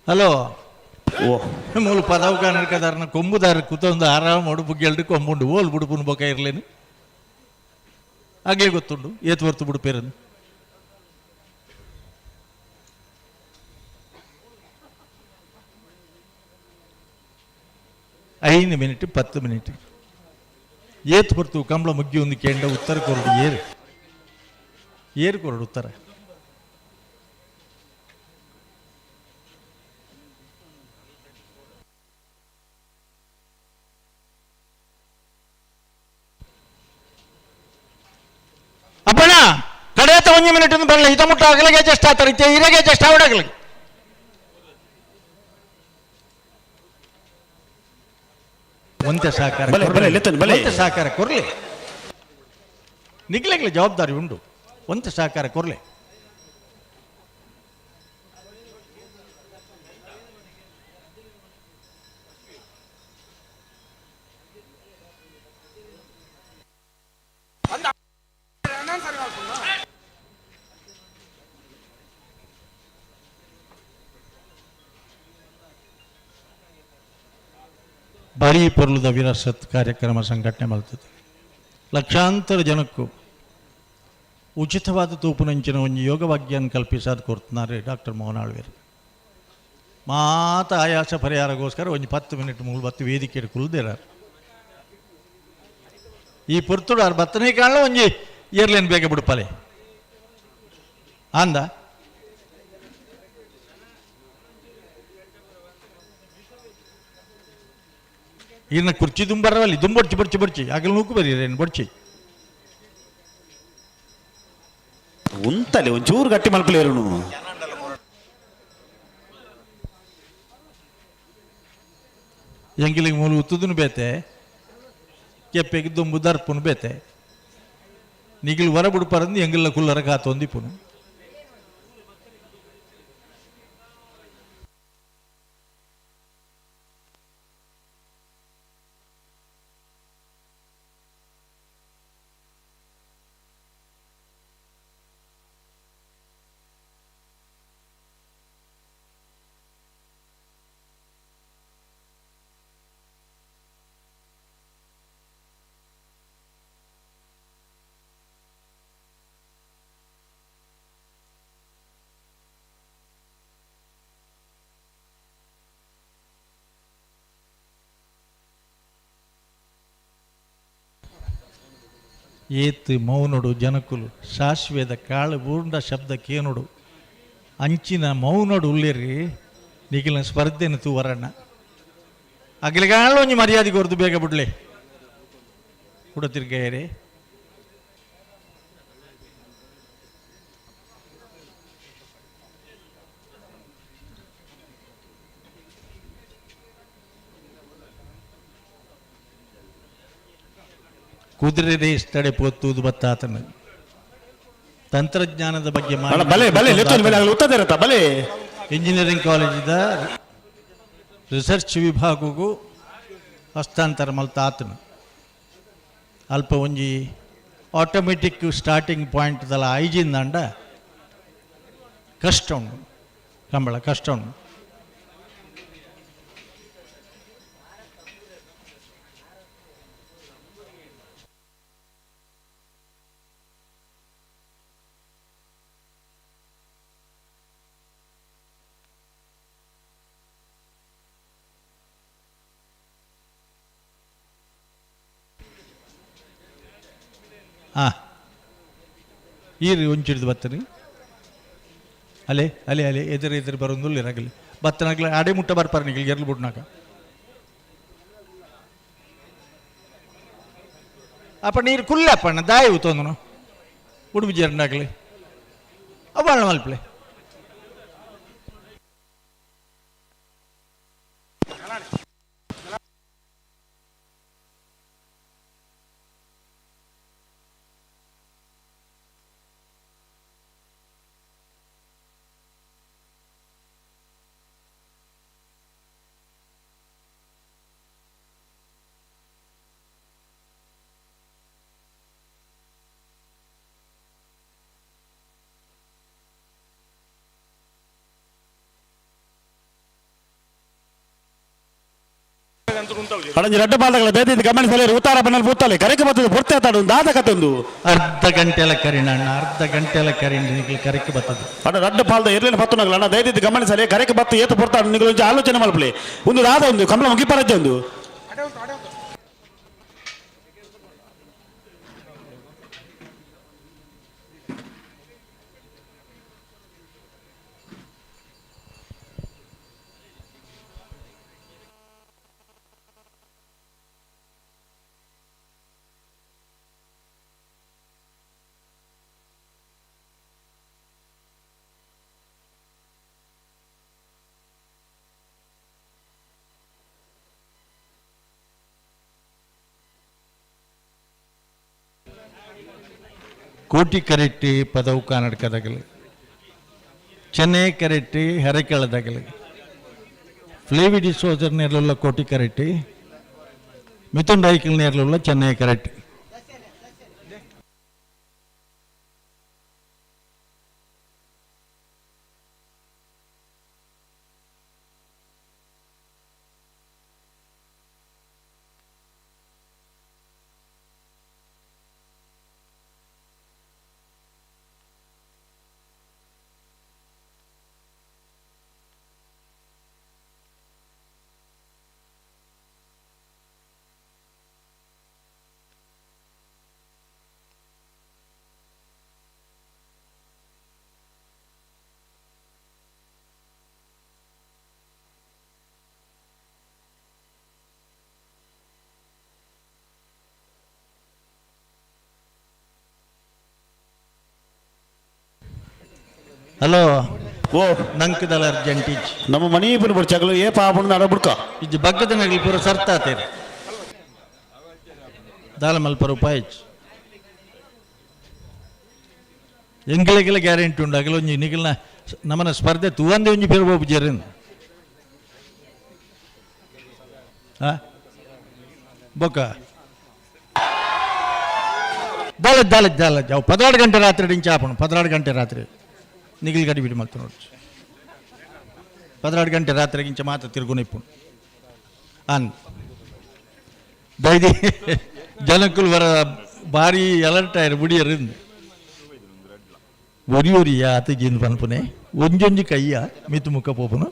ಹಲೋ ಓ ಮೂಲು ಪದವು ಕಾಣರ್ಕದಾರನ ಕೊಂಬುದಾರ ಕೂತೊಂದು ಆರಾಮ ಉಡುಪು ಗೆಲ್ಡು ಕೊಂಬುಂಡು ಓಲ್ ಬುಡುಪುನ ಬೊಕ ಇರ್ಲೇನು ಆಗಲೇ ಗೊತ್ತುಂಡು ಏತು ಹೊರ್ತು ಬಿಡುಪೇರನ್ನು. 5 ಮಿನಿಟ್ 10 ಮಿನಿಟ್ ಏತು ಹೊರ್ತು ಕಂಬಳ ಮುಗ್ಗಿ ಒಂದು ಕೇಂದ್ರ ಉತ್ತರ ಕೊರಡು ಏರು ಏರು ಕೊರಡು ಉತ್ತರ. ಅಪ್ಪಣ ಕಡೆಯತ್ತ 1 ಮಿನಿಟ್ ಬರಲ್ಲ ಹಿತ ಮುಟ್ಟ ಆಗಲಿಗೆ ಜಸ್ಟ್ ಆತರ ಇರಗೆ ಜಸ್ಟ್ ಆವಡಾಗಲಿ. ಒಂತೆ ಸಹಕಾರ ಬಲೆ, ಬಲೆ, ಲೆತ್ತನು, ಬಲೆ. ಒಂತೆ ಸಹಕಾರ ಕೊರ್ಲಿ ನಿಗ್ಲೆಗ್ಲೆ ಜವಾಬ್ದಾರಿ ಉಂಟು ಒಂತೆ ಸಹಕಾರ ಕೊರ್ಲಿ. ಭಾರೀ ಪೊರ್ಲುದ ವಿರಾಸತ್ ಕಾರ್ಯಕ್ರಮ ಸಂಘಟನೆ ಮಾಡ್ತದೆ. ಲಕ್ಷಾಂತರ ಜನಕ್ಕೂ ಉಚಿತವಾದ ತೂಪುನಂಚಿನ ಒಂದು ಯೋಗವಾಗ್ಯಾನ ಕಲ್ಪಿಸಾದ ಕೊಡ್ತಿದ್ದಾರೆ ಡಾಕ್ಟರ್ ಮೋಹನ್ ಆಳ್ವೇರು. ಮಾತ ಆಯಾಸ ಪರಿಹಾರಗೋಸ್ಕರ ಒಂದು 10 ಮಿನಿಟ್ ಮೂರು ಬತ್ತು ವೇದಿಕೆ ಕುಲ್ದಿರ ಈ ಪೊರ್ತುಡು ಆರು ಬತ್ತನೇ ಕಾಲ ಒಂಜಿ ಏರ್ಲೇನು ಬೇಗ ಬಿಡುಪಾಲೆ. ಅಂದ ಈರ್ನ ಕುರ್ಚಿ ದುಂಬರವಲ್ಲಿ ದುಂಬೊಡ್ಚಿ ಬೊಡ್ಚಿ ಬೊಡ್ಚಿ ಆಗಲು ನೂಕು ಬರೀರೇನು ಬೊಡ್ಚಿ ಉಂತಲೆ ಒಂಚೂರು ಗಟ್ಟಿ ಮಲ್ಪಲೇರು. ಎಂಗಿಲಿಗೆ ಮೂಲು ಉತ್ತುದನು ಬೇತೆ ಕೆಪ್ಪೆಗೆ ದುಂಬು ದರ್ಪುನು ಬೇತೆ ನಿಗಿಲ್ ಹೊರ ಬುಡ್ಪರಂದು ಎಂಗಿಲ್ಲ ಕುಲ್ಲರ ಕಾತೊಂದಿಪುನು. ಏತ್ ಮೌನುಡು ಜನಕುಲು ಶಾಶ್ವೇದ ಕಾಳು ಬೂರ್ಣ ಶಬ್ದ ಕೇನುಡು ಅಂಚಿನ ಮೌನಡು ಉಲ್ಲೇರಿ ನಿಗಿಲಿನ ಸ್ಪರ್ಧೆನ ತೂವರಣ್ಣ ಅಗಲಿಗಾಳು ಒಂಜಿ ಮರ್ಯಾದೆ ಕೊರ್ದು ಬೇಗ ಬಿಡ್ಲೆ ಕೂಡ ತಿರ್ಗೇರಿ. ಕುದುರೆ ರೇಸ್ ತಡೆ ಪೋತುವುದು ಬತ್ತಾತನ ತಂತ್ರಜ್ಞಾನದ ಬಗ್ಗೆ ಬಲೆ ಬಲೆ ಬಲೆ ಇಂಜಿನಿಯರಿಂಗ್ ಕಾಲೇಜಿದ ರಿಸರ್ಚ್ ವಿಭಾಗಕ್ಕೂ ಹಸ್ತಾಂತರ ಮಲ್ತ ಆತನು. ಅಲ್ಪ ಒಂಜಿ ಆಟೋಮೆಟಿಕ್ ಸ್ಟಾರ್ಟಿಂಗ್ ಪಾಯಿಂಟ್ ದಲ ಐಜಿಂದಾಂಡ ಕಷ್ಟ ಉಂಡು ಕಂಬಳ ಕಷ್ಟ ಉಂಡು. ಹಾಂ ಈರಿ ಒಂಚಿಡ್ದು ಬತ್ತರಿ ಅಲೆ ಅಲೆ ಅಲೆ ಎದುರು ಎದುರು ಬರೋದು ಇರಾಗಲಿ ಬತ್ತನಾಗ್ಲ ಅಡೆ ಮುಟ್ಟ ಬರ್ಪಾರ ನಿಗಲ್ ಎರ್ಲು ಬಿಡ್ನಾಗ ಅಪ್ಪ ನೀರು ಕುಲ್ಲಪ್ಪಣ್ಣ ದಾಯಿ ಊತೊಂದನು ಉಡುಪಿ ಜೇರ್ನಾಗಲಿ ಅವಳ ಮಲ್ಪಲೆ. ಅಡಂಜಿ ರಡ್ಡ ಪಾದಗಳ ಬೇದಿದ್ದು ಗಮನಿಸಲಿ ಉತ್ತಾರ ಬಣ್ಣಲ್ಲಿ ಬೂತಾಲೆ ಕರೆಗೆ ಬರ್ತದೆ ಪೊರ್ತೆ ಆತಾಡು ದಾದ ಕತೆ ಅರ್ಧ ಗಂಟೆಲ್ಲ ಕರಿಣ ಅಣ್ಣ, ಅರ್ಧ ಗಂಟೆಲ್ಲ ಕರಿಣ ನಿಗ್ಲು ಕರೆಕ್ಕೆ ಬರ್ತದೆ. ಅಣ್ಣ ರಡ್ಡ ಪಾಲ್ದ ಎರ್ಲಿನ ಪತ್ತುನಗಲ ಅಣ್ಣ ದಯದಿದ್ದು ಗಮನಿಸಲಿ ಕರೆಗೆ ಬತ್ತು ಏತು ಪೊರ್ತಾಡು ನಿಗಳು ಒಂಜಿ ಆಲೋಚನೆ ಮಲ್ಪಲೆ ಒಂದು ದಾದ ಒಂದು ಕಮಲ ಮುಗಿಪರಜ್ಜೆ ಒಂದು. ಕೋಟಿ ಕರೆಟ್ಟಿ ಪದವು ಕರ್ನಾಟಕದಾಗಲಿ, ಚೆನ್ನೈ ಕರೆಟ್ಟಿ ಹೆರೆಕಳದಾಗಲಿ, ಫ್ಲೇವಿ ಡಿಸೋಜರ್ ನೇರ್ಲುಲ್ಲ ಕೋಟಿ ಕರೆಟ್ಟಿ, ಮಿಥುನ್ ರೈಕಲ್ ನೇರ್ಲುಲ್ಲ ಚೆನ್ನೈ ಕರೆಟ್ಟಿ. ಹಲೋ ಓ ನಂಕದಲ್ಲ ಅರ್ಜೆಂಟ್ ಇಜ್ಜಿ ನಮ್ಮ ಮನಿ ಪುನ ಬುಡ್ಚಗಲು ಏ ಪಾಪುನ ನಡ ಬುಡ್ಕ ಇಜ್ಜಿ ಬಗ್ಗದ ನಗಲಿ ಪೂರ ಸರ್ತಾತೇರಿ ದಾಲ ಮಲ್ಪ ರೂಪಾಯಿ ಇಜ್ಜಿ ಎಂಗ್ಲಿಗೆಲ್ಲ ಗ್ಯಾರಂಟಿ ಉಂಡು ಅಗಲ ಒಂಜಿ ನಿಗಲ್ನ ನಮ್ಮನ ಸ್ಪರ್ಧೆ ತೂವಂದೆ ಒಂಜಿ ಪೇರು ಬೋಪು ಜೇರಿನ್ ಆ ಬೊಕ್ಕ ದಾಲ ದಾಲ ದಾಲ ಜಾವು 16 ಗಂಟೆ ರಾತ್ರಿ ಡಿಂಚ ಆಪಣು 16 ಗಂಟೆ ರಾತ್ರಿ ನಿಗಿಲ್ ಗಡಿ ಬಿಡಿ ಮಲ್ತು ನೋಡು 16 ಗಂಟೆ ರಾತ್ರಿ ಗಿಂಚ ಮಾತ್ರ ತಿರುಗುನ ಇಪ್ಪುನು ಅನ್ ದೈದಿ ಜನಕ್ಕುಲು ಬರ ಭಾರಿ ಅಲರ್ಟ್ ಆಯ್ರು ಬುಡಿಯರು ಒರಿ ಒರಿಯ ಆತಗಿಂದು ಪನ್ಪುನೆ ಒಂಜೊಂಜಿ ಕೈಯ ಮಿತ್ತು ಮುಖ ಪೋಪುನು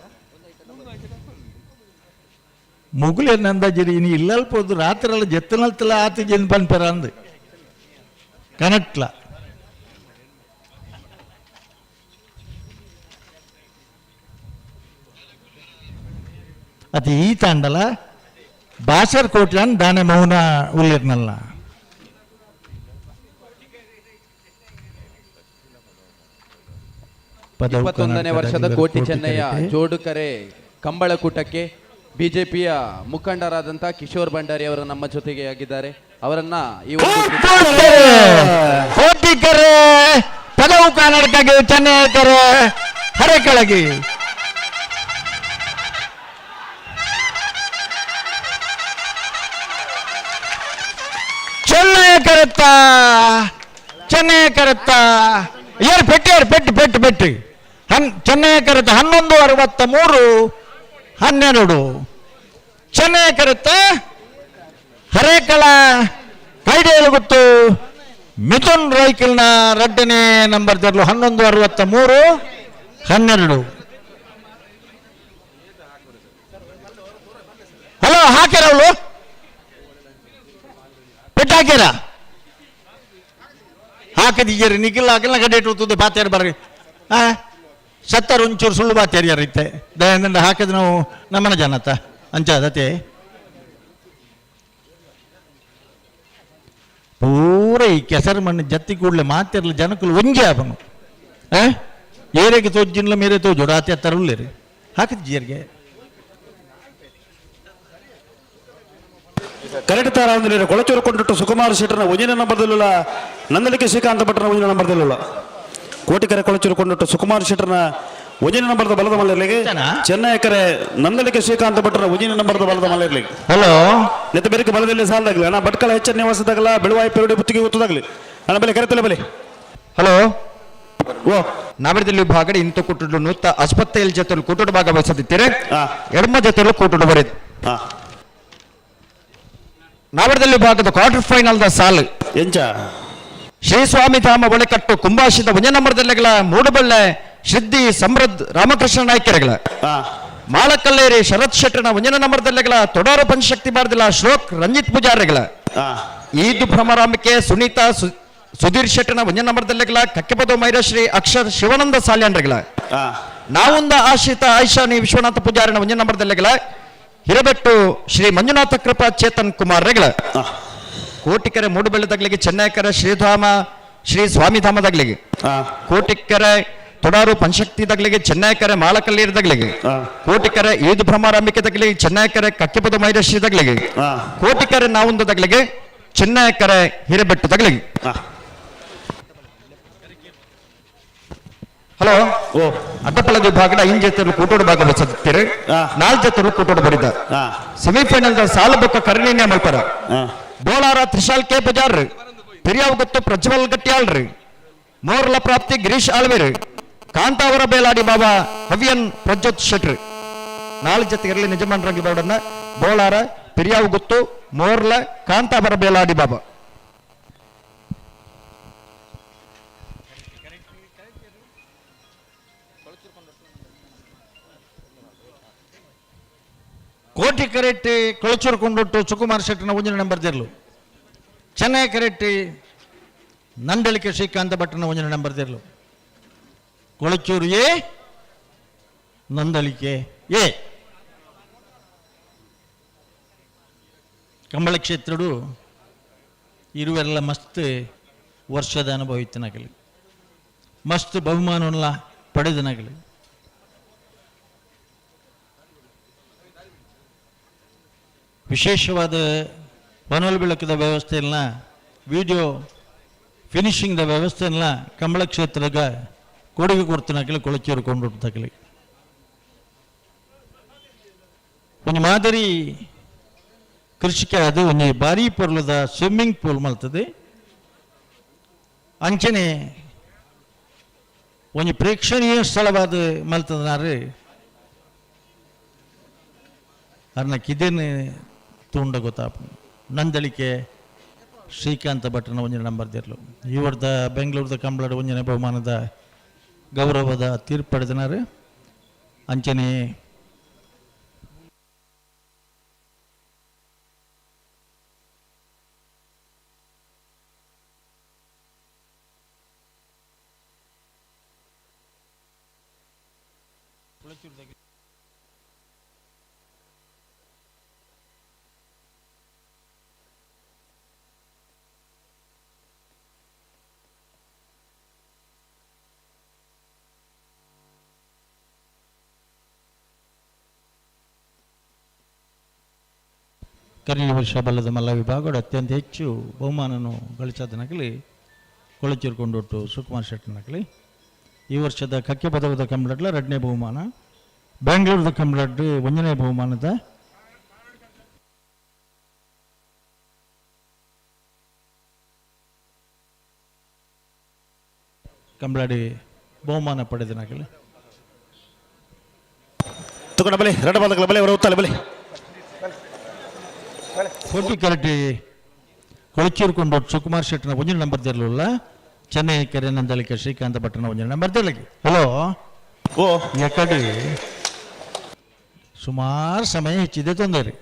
ಮುಗುಲೆ ನಂದಾಜರಿ ಇನಿ ಇಲ್ಲಲ್ಪೋದು ರಾತ್ರೆಲ್ಲ ಜೆತ್ತನಲ್ತಲ ಆತಗಿಂದು ಪನ್ಪೆರ ಅಂದು ಕನಟ್ಲ ಅದು ಈ ತಾಂಡಲ ಬಾಸರ್ ಕೋಟ್ಲಾನ್ ದಾನೆ ಮೌನ ಉಲ್ಲಿರ್ನಲ್ಲ 21ನೇ ವರ್ಷದ ಕೋಟಿ ಚೆನ್ನಯ್ಯ ಜೋಡುಕರೆ ಕಂಬಳಕೂಟಕ್ಕೆ ಬಿಜೆಪಿಯ ಮುಖಂಡರಾದಂತಹ ಕಿಶೋರ್ ಭಂಡಾರಿ ಅವರು ನಮ್ಮ ಜೊತೆಗೆ ಆಗಿದ್ದಾರೆ. ಅವರನ್ನ ಈ ಕೋಟಿಕರೆ ಪದವು ಕರ್ನಾಟಕಕ್ಕೆ ಚೆನ್ನೈಕರೆ ಹರೆಕೆಳಗಿ ಚೆನ್ನೈ ಕರೆತ್ತ ಚೆನ್ನೈ ಕರೆತ್ತ ಯಾರು ಪೆಟ್ಟಿ ಯಾರು ಪೆಟ್ಟು ಪೆಟ್ಟು ಪೆಟ್ಟಿ ಚೆನ್ನೈ ಕರೆತ 11:63 12 ಚೆನ್ನೈ ಕರೆತ ಹರೇಕಳ ಕೈಡೇಲು ಗೊತ್ತು ಮಿಥುನ್ ರೈಕಲ್ನ 2ನೇ ನಂಬರ್ ತರಲು 11:63 12. ಹಲೋ ಹಾಕ್ಯಾರ ಅವಳು ಪೆಟ್ಟು ಹಾಕ್ಯಾರ ಹಾಕದಿದ್ದೀರಿ ನಿಖಿಲ್ ಹಾಕಿಲ್ಲ ಗಡ್ಡೆ ಇಟ್ಟು ಬಾತ್ಯಾರು ಬರ್ರಿ ಆ ಸತ್ತಾರ ಒಂಚೂರು ಸುಳ್ಳು ಬಾತ್ಯಾರು ಯಾರೈತೆ ದಯಾನಂದ ಹಾಕಿದ್ ನಾವು ನಮ್ಮನ ಜನತ ಅಂಚಾದತೆ ಪೂರ ಈ ಕೆಸರು ಮಣ್ಣು ಜತ್ತಿ ಕೂಡಲೇ ಮಾತಿರಲಿ ಜನಕ್ಕಲು ಒಂಜೆ ಅವನು ಏರೆಗೆ ತೋಜಿನ್ಲ ಮೇರೆ ತೋಜೋಡು ಆತೆ ತರುಳ್ಳಿರಿ ಹಾಕಿದ್ ಜೀರಿಗೆ ಕರೆಕ್ಟ್ ತಾರ ಅಂದ್ರೆ ಕೊಳಚೂರು ಕೊಂಡಿಟ್ಟು ಸುಕುಮಾರ್ ಶೆಟ್ಟರ್ನ ಒಂದಿನ ನಂಬರ್ದಲ್ಲ ನಂದಲಿಕೆ ಶ್ರೀಕಾಂತ ಭಟ್ರನ ಒಂದಿನ ನಂಬರ್ದಲ್ಲ ಕೋಟಿಕರೆ ಕೊಳಚೂರು ಕೊಂಡಿಟ್ಟು ಸುಕುಮಾರ್ ಶೆಟ್ಟರ್ನ ಒಂದಿನ ನಂಬರ್ದ ಬಲದ ಮಲ್ಲಿರ್ಲಿಗೆ ಚೆನ್ನೈ ಕರೆ ನಂದಲಿಕೆ ಶ್ರೀಕಾಂತ ಭಟ್ರನ ಒಂದಿನ ನಂಬರ್ದ ಬಲದ ಮಲ್ಲಿರ್ಲಿಗೆ ಹಲೋ ನೆತ್ತ ಬೇರೆ ಬಲದಲ್ಲಿ ಸಾಲದಾಗ್ಲಿ ಅಣ್ಣ ಭಟ್ಕಳ ಹೆಚ್ಚ ನಿವಾಸದಾಗಲ್ಲ ಬೆಳುವಾಯಿ ಪೆರುಡಿ ಬುತ್ತಿಗೆ ಗೊತ್ತದಾಗ್ಲಿ ಅಣ್ಣ ಬೆಲೆ ಕರೆತಲೆ ಬೆಲೆ. ಹಲೋ ಓ ನಾವಿರದಲ್ಲಿ ಭಾಗಡೆ ಇಂತ ಕುಟ್ಟುಡು ನೂತ ಆಸ್ಪತ್ರೆಯಲ್ಲಿ ಜೊತೆಲು ಕೂಟುಡು ಭಾಗ ವಹಿಸುತ್ತಿದ್ದೀರಿ ಎಡಮ ಜೊತೆಲು ಕೂಟುಡು ಬರೆದು ನಾವರದಲ್ಲಿ ಭಾಗದ ಕ್ವಾರ್ಟರ್ ಫೈನಲ್ the ಸಾಲು ಎಂಚ ಶ್ರೀ ಸ್ವಾಮಿ ಧಾಮ ಒಳಕಟ್ಟು ಕುಂಭಾಷಿತ ಒಂಜ ನಂಬರ್ದಲ್ಲೆಗಳ ಮೂಡುಬಳ್ಳೆ ಸಿದ್ದಿ ಸಮೃದ್ಧ ರಾಮಕೃಷ್ಣ ನಾಯ್ಕರಗಳ ಮಾಳಕಲ್ಲೇರಿ ಶರತ್ ಶೆಟ್ಟರ್ನ ಒಂಜನ ನಂಬರ್ದಲ್ಲೆಗಳ ತೊಡಾರ ಪಂಚಶಕ್ತಿ ಬಾರದಿಲ್ಲ ಶ್ಲೋಕ್ ರಂಜಿತ್ ಪೂಜಾರಿಗಳ ಈದು ಭ್ರಮರಾಮಕ್ಕೆ ಸುನೀತಾ ಸುಧೀರ್ ಶೆಟ್ಟರ್ನ ಒಂಜನ ನಂಬರ್ದಲ್ಲೆಗಳ ಕಕ್ಕೆಪದ ಮೈರಶ್ರೀ ಅಕ್ಷರ್ ಶಿವಾನಂದ ಸಾಲ್ಯಾನ್ರಗಳ ನಾವೊಂದ ಆಶ್ರಿತ ಆಯಿಷಾನಿ ವಿಶ್ವನಾಥ ಪೂಜಾರಿನ ಒಂಜನ ನಂಬರ್ದಲ್ಲೆಗಳ ಹಿರಬೆಟ್ಟು ಶ್ರೀ ಮಂಜುನಾಥ ಕೃಪಾ ಚೇತನ್ ಕುಮಾರ್ ರೆಗಳ ಕೋಟಿಕೆರೆ ಮೂಡುಬೆಳ್ಳೆ ಚೆನ್ನೈಕರೆ ಶ್ರೀಧಾಮ ಶ್ರೀ ಸ್ವಾಮಿಧಾಮ ದಗ್ಲಿಗೆ ಕೋಟಿಕೆರೆ ತೊಡಾರು ಪಂಚಶಕ್ತಿ ದಗ್ಲಿಗೆ ಚೆನ್ನೈಕರೆ ಮಾಳಕಲ್ಲೀರ್ ದಗ್ಲಿಗೆ ಕೋಟಿಕೆರೆ ಈದ್ ಭ್ರಮರಾಂಬಿಕೆ ದಗ್ಲಿಗೆ ಚೆನ್ನೈಕರೆ ಕಕ್ಕೆಪದ ಮೈರಶ್ರೀ ದಗ್ಲಿಗೆ ಕೋಟಿಕೆರೆ ನಾವುಂದ ದಗ್ಲಿಗೆ ಚೆನ್ನೈಕರೆ ಹಿರೇಬೆಟ್ಟು ದಗ್ಲಿಗೆ. ಹಲೋ ಓ ಅಡ್ಡಪಳ್ಳದ ವಿಭಾಗದ ಐದು ಜೊತೆಲು ಕೂಟೋಡು ಭಾಗ ವಹಿಸುತ್ತೀರಿ 4 ಜೊತೆಲು ಕೂಟೋಡು ಬರಿದ ಸೆಮಿಫೈನಲ್ ಸಾಲು ಬೊಕ್ಕ ಕರ್ಣಿನ್ಯ ಮಲ್ಪರ ಬೋಳಾರ ತ್ರಿಶಾಲ್ ಕೆ ಬಜಾರ್ ಪೆರಿಯಾವ್ ಗೊತ್ತು ಪ್ರಜ್ವಲ್ ಗಟ್ಟಿಯಾಳ್ರಿ ಮೋರ್ಲ ಪ್ರಾಪ್ತಿ ಗಿರೀಶ್ ಆಳ್ವೇರು ಕಾಂತಾವರ ಬೇಲಾಡಿ ಬಾಬಾ ಹವಿಯನ್ ಪ್ರಜ್ವತ್ ಶೆಟ್ರ್ 4 ಜೊತೆ ಇರಲಿ ನಿಜಮಾನ್ರಂಗಿ ಬಾಡನ್ನ ಬೋಳಾರ ಪೆರಿಯಾವ್ ಗೊತ್ತು ಮೋರ್ಲ ಕಾಂತಾವರ ಬೇಲಾಡಿ ಬಾಬಾ. ಕೋಟಿ ಕರೆಟ್ಟಿ ಕೊಳಚೂರು ಕೊಂಡೊಟ್ಟು ಸುಕುಮಾರ್ ಶೆಟ್ಟರ್ನ ಒಂಜಿನ ನಂಬರ್ ತೆರಲು ಚೆನ್ನೈ ಕರೆಟ್ಟಿ ನಂದಳಿಕೆ ಶ್ರೀಕಾಂತ ಭಟ್ಟನ ಒಂಜಿನ ನಂಬರ್ ತೆರಲು ಕೊಳಚೂರು ಎ ನಂದಳಿಕೆ ಎ ಕಂಬಳ ಕ್ಷೇತ್ರಡು ಇರುವೆಲ್ಲ ಮಸ್ತ್ ವರ್ಷದ ಅನುಭವ ಇತ್ತು ನಕಲಿ ಮಸ್ತ್ ಬಹುಮಾನವನ್ನೆಲ್ಲ ಪಡೆದನಗಲಿ. ವಿಶೇಷವಾದ ವನಲ್ ಬೆಳಕದ ವ್ಯವಸ್ಥೆಯನ್ನ, ವಿಡಿಯೋ ಫಿನಿಶಿಂಗ್ದ ವ್ಯವಸ್ಥೆಯನ್ನ ಕಂಬಳ ಕ್ಷೇತ್ರದ ಕೊಡುಗೆ ಕೊಡ್ತಿನಕಲಿ ಕೊಳಚೇರು ಕೊಂಡು. ಒಂದು ಮಾದರಿ ಕೃಷಿಕೆ ಅದು ಒಂಜಿ ಭಾರಿ ಪೊರ್ಲದ ಸ್ವಿಮ್ಮಿಂಗ್ ಪೂಲ್ ಮಲ್ತದೆ. ಅಂಚನೆ ಒಂಜಿ ಪ್ರೇಕ್ಷಣೀಯ ಸ್ಥಳವಾದ ಮಲ್ತದನಾರು ಅರ್ನ ಕಿದೆನ್ ತೂಂಡ ಗೊತ್ತಾಪ ನಂದಳಿಕೆ ಶ್ರೀಕಾಂತ ಭಟ್ರನ ಒಂಜಿನ ನಂಬರ್ ದಿರ್ಲು. ಇವರ್ದ ಬೆಂಗಳೂರದ ಕಂಬಳದ ಒಂಜಿನ ಬಹುಮಾನದ ಗೌರವದ ತೀರ್ಪು ಪಡೆದನಾರು. ಅಂಚನೆ ಕರಿನ ವರ್ಷ ಬಲ್ಲದ ಮಲ್ಲ ವಿಭಾಗಗಳು ಅತ್ಯಂತ ಹೆಚ್ಚು ಬಹುಮಾನನು ಗಳಿಸೋದನಕಲಿ ಕೊಳಚೇರ್ಕೊಂಡೊಟ್ಟು ಸುಕುಮಾರ್ ಶೆಟ್ಟನಕಲಿ. ಈ ವರ್ಷದ ಕಕ್ಕೆ ಪದವದ ಕಂಬಳಡ್ಲ ಎರಡನೇ ಬಹುಮಾನ, ಬೆಂಗಳೂರದ ಕಂಬಳಡ್ ಒಂದನೇ ಬಹುಮಾನದ ಕಂಬಳಡಿ ಬಹುಮಾನ ಪಡೆದನಕಲಿ. ತಗೊಂಡ ಬಲೆ ಎರಡು ಬಾಲಕಲ ಬಲೆ ಅವರ ಉತ್ತಲ ಬಲೆ ಕೋಟಿ ಕರಟಿ ಕೊಳಚೂರು ಸುಕುಮಾರ್ ಶೆಟ್ಟನ ಒಂಜಿನ ನಂಬರ್ ತೆರಲಿಲ್ಲ. ಚೆನ್ನೈ ಕೆರೆ ನಂದಳಿಕೆ ಶ್ರೀಕಾಂತ ಭಟ್ಟನ ಒಂಜಿನ ನಂಬರ್ ತೆರಲಿಕ್ಕೆ. ಹಲೋ ಓ ಯಾಕಡೆ ಸುಮಾರು ಸಮಯ ಹೆಚ್ಚಿದೆ ತೊಂದರೆ.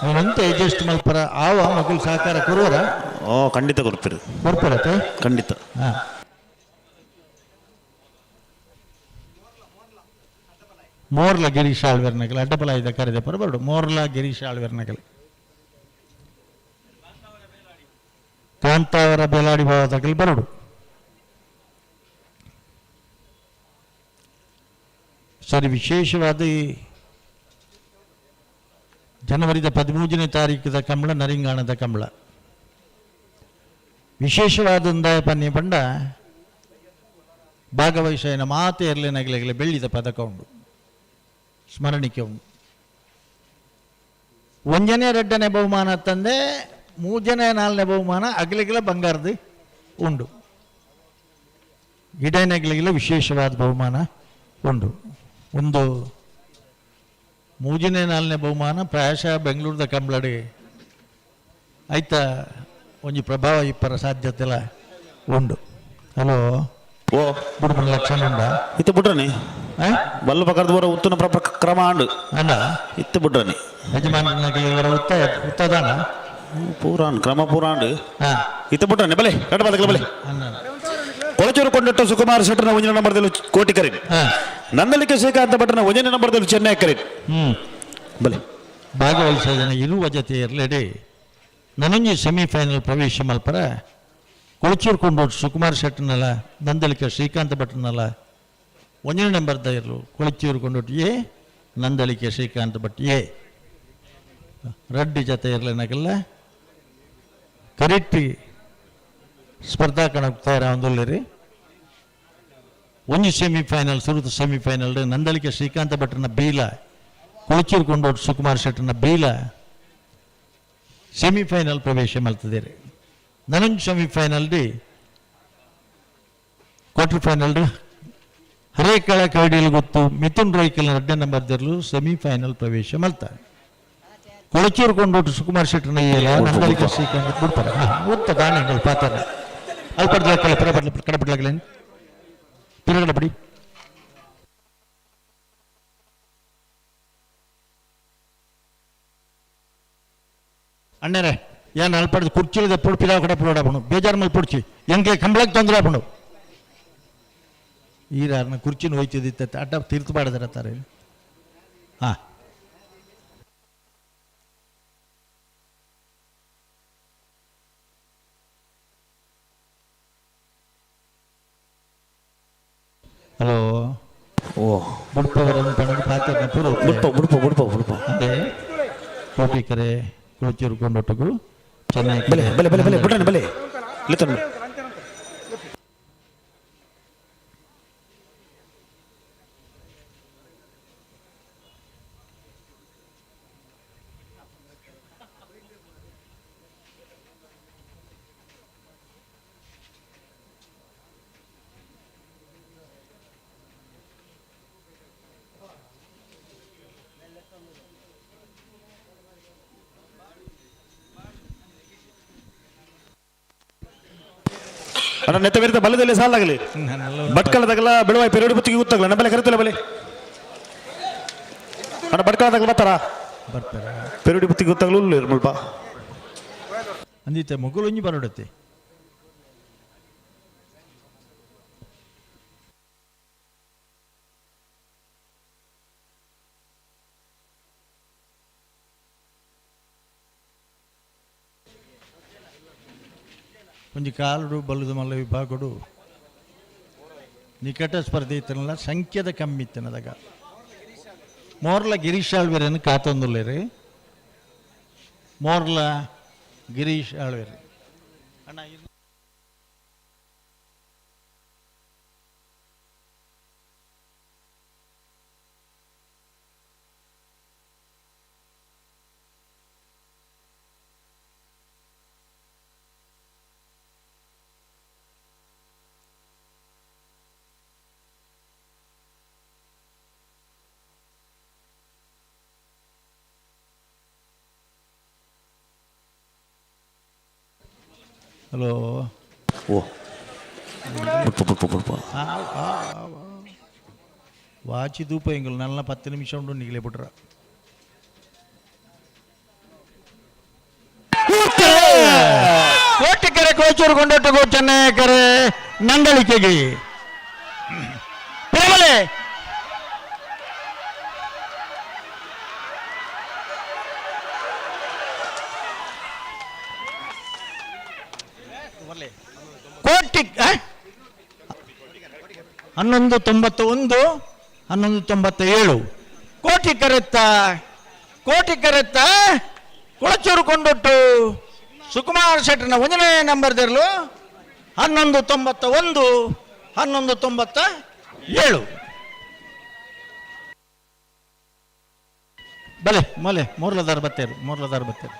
ಅವನಂತ ಅಡ್ಜಸ್ಟ್ ಮಲ್ಪರ ಆವ ಮಗುಲ್ ಸಹಕಾರ ಕೊರುವರ. ಓ ಖಂಡಿತ ಕೊಡ್ತೀರಿ. ಕೊಡ್ತಾರತ್ತೆ ಖಂಡಿತ. ಹಾಂ ಮೋರ್ಲ ಗಿರೀಶ್ ಆಳ್ವೆರ್ನಗಲ್ ಅಡ್ಡಬಲ ಇದೆ ಕರೆದೆ ಪರ ಮೋರ್ಲ ಗಿರೀಶ್ ಆಳ್ವೆರ್ನಗಲ್ ಕಾಂತಾವರ ಬೇಲಾಡಿ ಭಾವದಗಲ್ ಬರಡು. ಸರಿ, ವಿಶೇಷವಾದ ಜನವರಿದ 13ನೇ ತಾರೀಕಿದ ಕಂಬಳ ನರಿಂಗಾಣದ ಕಂಬಳ ವಿಶೇಷವಾದ ಪನ್ನಿ ಪಂಡ ಭಾಗವಹಿಸೈನ ಮಾತೆ ಇರಲಿನಗಲೆಗಲೆ ಬೆಳ್ಳಿದ ಪದಕ ಉಂಡು, ಸ್ಮರಣಿಕೆ ಉಂಡು. ಒಂಜನೇ ಎರಡನೇ ಬಹುಮಾನ ತಂದೆ ಮೂಜನೇ ನಾಲ್ನೇ ಬಹುಮಾನ ಅಗಲಿಗಲ ಬಂಗಾರದ ಉಂಡು. ಗಿಡನಗಲಿಗೆಲ್ಲ ವಿಶೇಷವಾದ ಬಹುಮಾನ ಉಂಡು. ಒಂದು ಮೂಜನೇ ನಾಲ್ನೇ ಬಹುಮಾನ ಪ್ರಾಯಶಃ ಬೆಂಗಳೂರದ ಕಂಬಳಡಿ ಆಯ್ತಾ ಒಂಜಿ ಪ್ರಭಾವ ಇಪ್ಪರ ಸಾಧ್ಯತೆಲ್ಲ ಉಂಡು. ಹಲೋ ಓ ಬುಡ್ಬನ ಲಕ್ಷಣ ಉಂಡ ಇತ್ತು ಬಿಡ್ರನಿ ಬಲ್ಲ ಪಕ್ಕದ ಬರೋ ಉತ್ತನ ಕ್ರಮ ಆಂಡು ಅಣ್ಣ ಇತ್ತು ಬಿಡ್ರನಿ ಯಜಮಾನನಿಗೆ ಉತ್ತ ಉತ್ತದಾನ ಪೂರಾನ್ ಕ್ರಮ ಪೂರಾಂಡು ಇತ್ತು ಬಿಟ್ರನಿ ಬಲೆ ಎರಡು ಬಾಲಕಲ ಬಲೆ. ಕೊಳಚೂರು ಕೊಂಡಟ್ಟ ಸುಕುಮಾರ್ ಶೆಟ್ಟನ ಒಂಜಿನ ನಂಬರ್ದಲ್ಲಿ ಕೋಟಿ ಕರೀನ್, ನಂದಳಿಕೆ ಶ್ರೀಕಾಂತ ಭಟ್ಟನ ಒಂಜನೇ ನಂಬರ್ದಲ್ಲಿ ಚೆನ್ನೈ ಕರೀನ್. ಬಲೆ ಭಾಗವಹಿಸೋದನ್ನ ಇರುವ ಜೊತೆ ಇರಲೇಡಿ ನನಂಜಿ ಸೆಮಿಫೈನಲ್ ಪ್ರವೇಶ ಮಲ್ಪರ ಕೊಳಚೂರು ಕೊಂಡೋಟು ಸುಕುಮಾರ್ ಶೆಟ್ಟನಲ್ಲ ನಂದಳಿಕೆ ಶ್ರೀಕಾಂತ ಭಟ್ಟನಲ್ಲ ಒಂದನೇ ನಂಬರ್ದ ಇರಲು ಕೊಳಚೂರು ಕೊಂಡೋಟು ಎ ನಂದಳಿಕೆ ಶ್ರೀಕಾಂತ ಭಟ್ ಎ ರಡ್ಡಿ ಜೊತೆ ಇರಲಿನಗಲ್ಲ ಕರೆಕ್ಟ್ ಸ್ಪರ್ಧಾ ಕಣಕ್ಕೆ ತಯಾರಾಗೊಂದುಲ್ಲೇರಿ. ಒಂಜಿ ಸೆಮಿಫೈನಲ್ ಸುರುತ ಸೆಮಿಫೈನಲ್ ನಂದಳಿಕೆ ಶ್ರೀಕಾಂತ ಭಟ್ಟನ ಬೀಲ ಕೊಳಚೂರು ಕೊಂಡೋಟು ಸುಕುಮಾರ್ ಶೆಟ್ಟನ ಬೀಲ ಸೆಮಿಫೈನಲ್ ಪ್ರವೇಶ ಮಲ್ತದೇರಿ. ನನೊಂಜಿ semifinal the quarter final Harekala ಕೈಡಿಲ್ ಗೊತ್ತು ಮಿಥುನ್ ರೈಕಲ್ ಎರಡನೇ ನಂಬರ್ ದಿರ್ಲು ಸೆಮಿಫೈನಲ್ ಪ್ರವೇಶ ಮಲ್ತಾರೆ. ಕೊಳಚೂರು ಕೊಂಡೋಟು ಸುಕುಮಾರ್ ಶೆಟ್ಟನ ನಂದಳಿಕೆ ಶ್ರೀಕಾಂತ ಬಿಡ್ತಾರೆ. ಉತ್ತ ದಾನೆಗಳು ಪಾತ್ರ ಅಲ್ಪಡ್ದಕ್ಕಲ್ಲ ಪಿರಬಡ್ಲ ಕಡಪಡ್ಲಾಗಲೇನು ಪಿರಗಡಪಡಿ. ಅಣ್ಣರೇ ಏನ್ ಅಲ್ಪಡ್ದು ಕುರ್ಚಿಲಿದೆ ಪುಡ್ ಪಿರಾವ್ ಕಡೆ ಪುಡಾಪಣು ಬೇಜಾರು ಮೇಲೆ ಪುಡ್ಚಿ ಎಂಗೆ ಕಂಬಳಕ್ಕೆ ತೊಂದರೆ ಆಪಣು ಈರಾರನ ಕುರ್ಚಿನ ಹೋಯ್ತಿದ್ದಿತ್ತ ಅಡ್ಡ ತೀರ್ತು ಮಾಡಿದಾರೆ ತಾರೆ. ಹಾಂ ಹಲೋ ಬುಡ್ಪವರನ್ನು ಪಣದು ಪಾತ್ರ ಪೂರ್ವ ಬುಡ್ಪ ಬುಡ್ಪ ಬುಡ್ಪ ಬುಡ್ಪ ಅದೇ ಕೋಟಿಕರೆ ಕೊಳಚೂರು ಕೊಂಡೊಟ್ಟಗು ಚೆನ್ನೈ ಬಲೆ ಬಲೆ ಬಲೆ ಬಲೆ ಬುಡ್ರಣ್ಣ ಬಲೆ ಲಿತನ್ ಅಣ್ಣ ನೆತ್ತ ಬೇರೆ ಬಲದಲ್ಲಿ ಸಾಲಾಗಲಿ ಭಟ್ಕಳದಾಗಲ ಬೆಳವಾಯಿ ಪೆರಡು ಬತ್ತಿಗೆ ಗೊತ್ತಾಗಲ್ಲ ನಮ್ಮ ಬಲೆ ಕರಿತಲ್ಲ ಬಲೆ ಅಣ್ಣ ಭಟ್ಕಳದಾಗಲ ಬರ್ತಾರ ಬರ್ತಾರ ಪೆರುಡಿ ಬತ್ತಿಗೆ ಗೊತ್ತಾಗಲು ಮುಲ್ಪ ಅಂದಿತ್ತೆ ಮೊಗುಲೊಂಜಿ ಬರೋಡತ್ತೆ ಒಂಜಿ ಕಾಲುಡು ಬಲ್ಲದ ಮಲ್ಲ ವಿಭಾಗಡು ನಿಕಟ ಸ್ಪರ್ಧೆ ಇತ್ತನಲ್ಲ ಸಂಖ್ಯದ ಕಮ್ಮಿ ಇತ್ತನದಾಗ ಮೋರ್ಲ ಗಿರೀಶ್ ಆಳ್ವೆರನ್ನು ಕಾತೊಂದುಲ್ಲೇರಿ ಮೋರ್ಲ ಗಿರೀಶ್ ಆಳ್ವೆರ್ ಅಣ್ಣ. ಹಲೋ. ಓ ಬುಡ್ಪ ಬುಡ್ಪ ಬುಡ್ಪ. ವಾಚಿ ದೂಪ ಎಂಗುಲು ನಲ್ಲ 10 ನಿಮಿಷ ಉಂಡು ನಿಗಲೆ ಬಿಟ್ರ. ಕೋಟಿಕೆರೆ ಕೋಚೂರು ಕೊಂಡೊಟ್ಟಗು ಚೆನ್ನೈಕರೆ ನಂದಳಿಕೆಗೆ ಪ್ರೇಮಲೆ ಕೋಟಿ 11.91 11.97 ಕೋಟಿ ಕರೆತ್ತ ಕೋಟಿ ಕರೆತ್ತ ಕೊಳಚೂರು ಕೊಂಡೊಟ್ಟು ಸುಕುಮಾರ್ ಶೆಟ್ಟರ್ನ 1ನೇ ನಂಬರ್ ದಿರಲು 11.91 11.97. ಬಲೆ ಮೊಲೆ ಮೂರ್ಲದಾರ್ ಬತ್ತೇರು ಮೂರ್ಲದಾರ್ ಬತ್ತೇರು.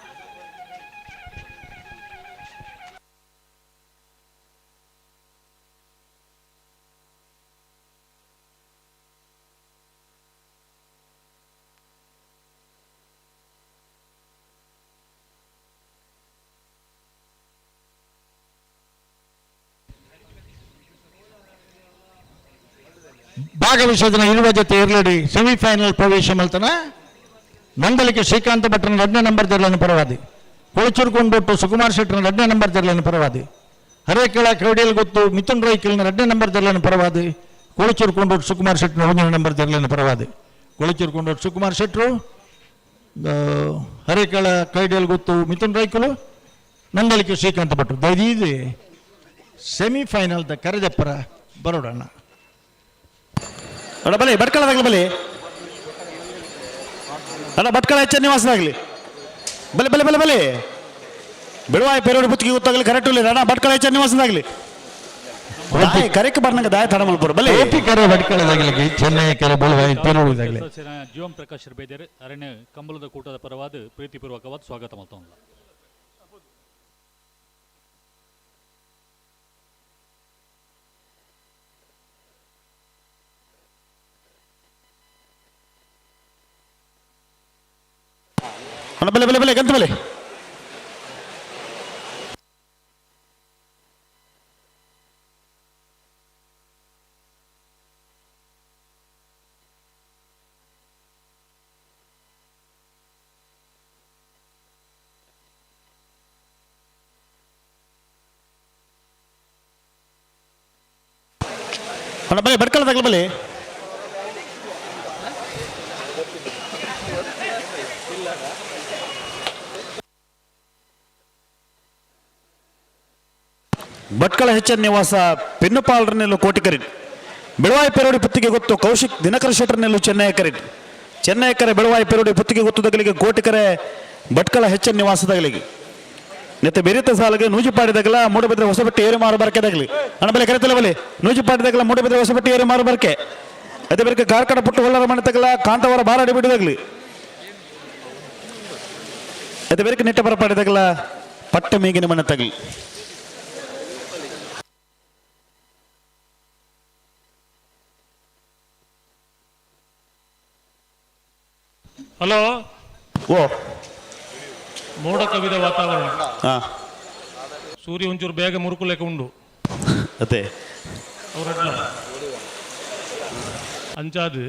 ಭಾಗವಹಿಸೋದನ್ನ ಇರುವ ಜೊತೆ ಇರಲಿಡಿ ಸೆಮಿಫೈನಲ್ ಪ್ರವೇಶ ಮಲ್ತನ ನಂದಲಿಕೆ ಶ್ರೀಕಾಂತ ಭಟ್ರನ 2ನೇ ನಂಬರ್ ದಿರಲನ್ನು ಪರವಾದಿ ಕೊಳಚೂರು ಕೊಂಡೊಟ್ಟು ಸುಕುಮಾರ್ ಶೆಟ್ಟರ್ನ 2ನೇ ನಂಬರ್ ದಿರಲನ್ನು ಪರವಾದಿ ಹರೇಕಳ ಕೌಡಿಯಲ್ ಗೊತ್ತು ಮಿಥುನ್ ರೈಕಲ್ನ 2ನೇ ನಂಬರ್ ದಿರಲನ್ನು ಪರವಾದಿ ಕೊಳಚೂರು ಕೊಂಡೊಟ್ಟು ಸುಕುಮಾರ್ ಶೆಟ್ಟರ್ನ 1ನೇ ನಂಬರ್ ದಿರಲನ್ನು ಪರವಾದಿ ಕೊಳಚೂರು ಕೊಂಡೊಟ್ಟು ಸುಕುಮಾರ್ ಶೆಟ್ಟರು ಹರೇಕಳ ಕೈಡಿಯಲ್ ಗೊತ್ತು ಮಿಥುನ್ ರೈಕಲು ನಂದಲಿಕೆ ಶ್ರೀಕಾಂತ ಭಟ್ರು ದಯದೀದಿ ಸೆಮಿಫೈನಲ್ the ಕರೆದಪ್ಪರ ಬರೋಡಣ್ಣ. ಅಣ್ಣ ಬಲೆ ಭಟ್ಕಳದಾಗಲಿ ಬಲೆ ಅಣ್ಣ ಭಟ್ಕಳ ಹೆಚ್ಚ ನಿವಾಸದಾಗಲಿ ಬಲೆ ಬಲೆ ಬಲೆ ಬಲೆ ಬಿಡುವಾಯಿ ಪೆರೋಡು ಬುತ್ತಿಗೆ ಗೊತ್ತಾಗಲಿ ಕರೆಕ್ಟ್ ಇಲ್ಲ ಅಣ್ಣ ಭಟ್ಕಳ ಹೆಚ್ಚ ನಿವಾಸದಾಗಲಿ ಕರೆಕ್ ಬರ್ನಂಗ ದಾಯ ತಡ ಮಲ್ಪುರ ಬಲೆ ಕರೆ ಭಟ್ಕಳದಾಗಲಿ ಚೆನ್ನೈ ಕರೆ ಬಲವಾಯಿ ಪೆರೋಡುದಾಗಲಿ. ಜೀವಂ ಪ್ರಕಾಶ್ ಬೇದೇರ್ ಅರಣ್ಯ ಕಂಬಳದ ಕೂಟದ ಪರವಾದ ಪ್ರೀತಿಪೂರ್ವಕವಾದ ಸ್ವಾಗತ ಮಾಡ್ತಾವಲ್ಲ. ಅಣ್ಣ ಬಲೆ ಬಲೆ ಬಲೆ ಗಂತ ಬಲೆ ಅಣ್ಣ ಬಲೆ ಭಟ್ಕಳದಾಗಲಿ ಬಲೆ ಭಟ್ಕಳ ಹೆಚ್ಚ ನಿವಾಸ ಪಿನ್ನುಪಾಲ್ರನೆಲ್ಲ ಕೋಟಿಕರಿ ಬೆಳವಾಯಿ ಪೆರೋಡಿ ಪುತ್ತಿಗೆ ಗೊತ್ತು ಕೌಶಿಕ್ ದಿನಕರ ಶೆಟ್ಟರ್ನೆಲ್ಲು ಚೆನ್ನೈ ಕರೆಟ್ ಚೆನ್ನೈ ಕರೆ ಬೆಳವಾಯಿ ಪೆರೋಡಿ ಪುತ್ತಿಗೆ ಗೊತ್ತುದಗಲಿಗೆ ಕೋಟಿಕರೆ ಭಟ್ಕಳ ಹೆಚ್ಚನ್ ನಿವಾಸದಗಲಿಗೆ ನೆತ್ತ ಬೆರಿತ ಸಾಲಿಗೆ ನೂಜಿಪಾಡಿದಾಗಲ ಮೂಡಬಿದ್ರೆ ಹೊಸಬಟ್ಟೆ ಏರು ಮಾರು ಬರ್ಕೆದಾಗಲಿ ಅಣ್ಣ ಬಲೆ ಕರೆತಲ್ಲ ಬಲೆ ನೂಜಿಪಾಡಿದಾಗಲ ಮೂಡಬಿದ್ರೆ ಹೊಸಬಟ್ಟೆ ಏರು ಮಾರು ಬರ್ಕೆ ಅದೇ ಬೇರೆ ಕಾರ್ಕಡ ಪುಟ್ಟು ಹೊಲ್ಲರ ಮನೆ ತಗಲ ಕಾಂತವರ ಬಾರಾಡಿ ಬಿಡುದಾಗಲಿ ಅದೇ ಬೇರೆ ನೆಟ್ಟ ಬರಪಾಡಿದಾಗಲ ಪಟ್ಟ ಮೀಗಿನ ಮನೆ ತಗಲಿ. ಹಲೋ. ಓ ಮೋಡ ಕವಿದ ವಾತಾವರಣ. ಹಾ. ಸೂರ್ಯ ಒಂಚೂರು ಬೇಗ ಮುರುಕುಲೆಕ್ಕ ಉಂಡು. ಅದೇ ಅವರಡ್ಲ ಅಂಚಾದು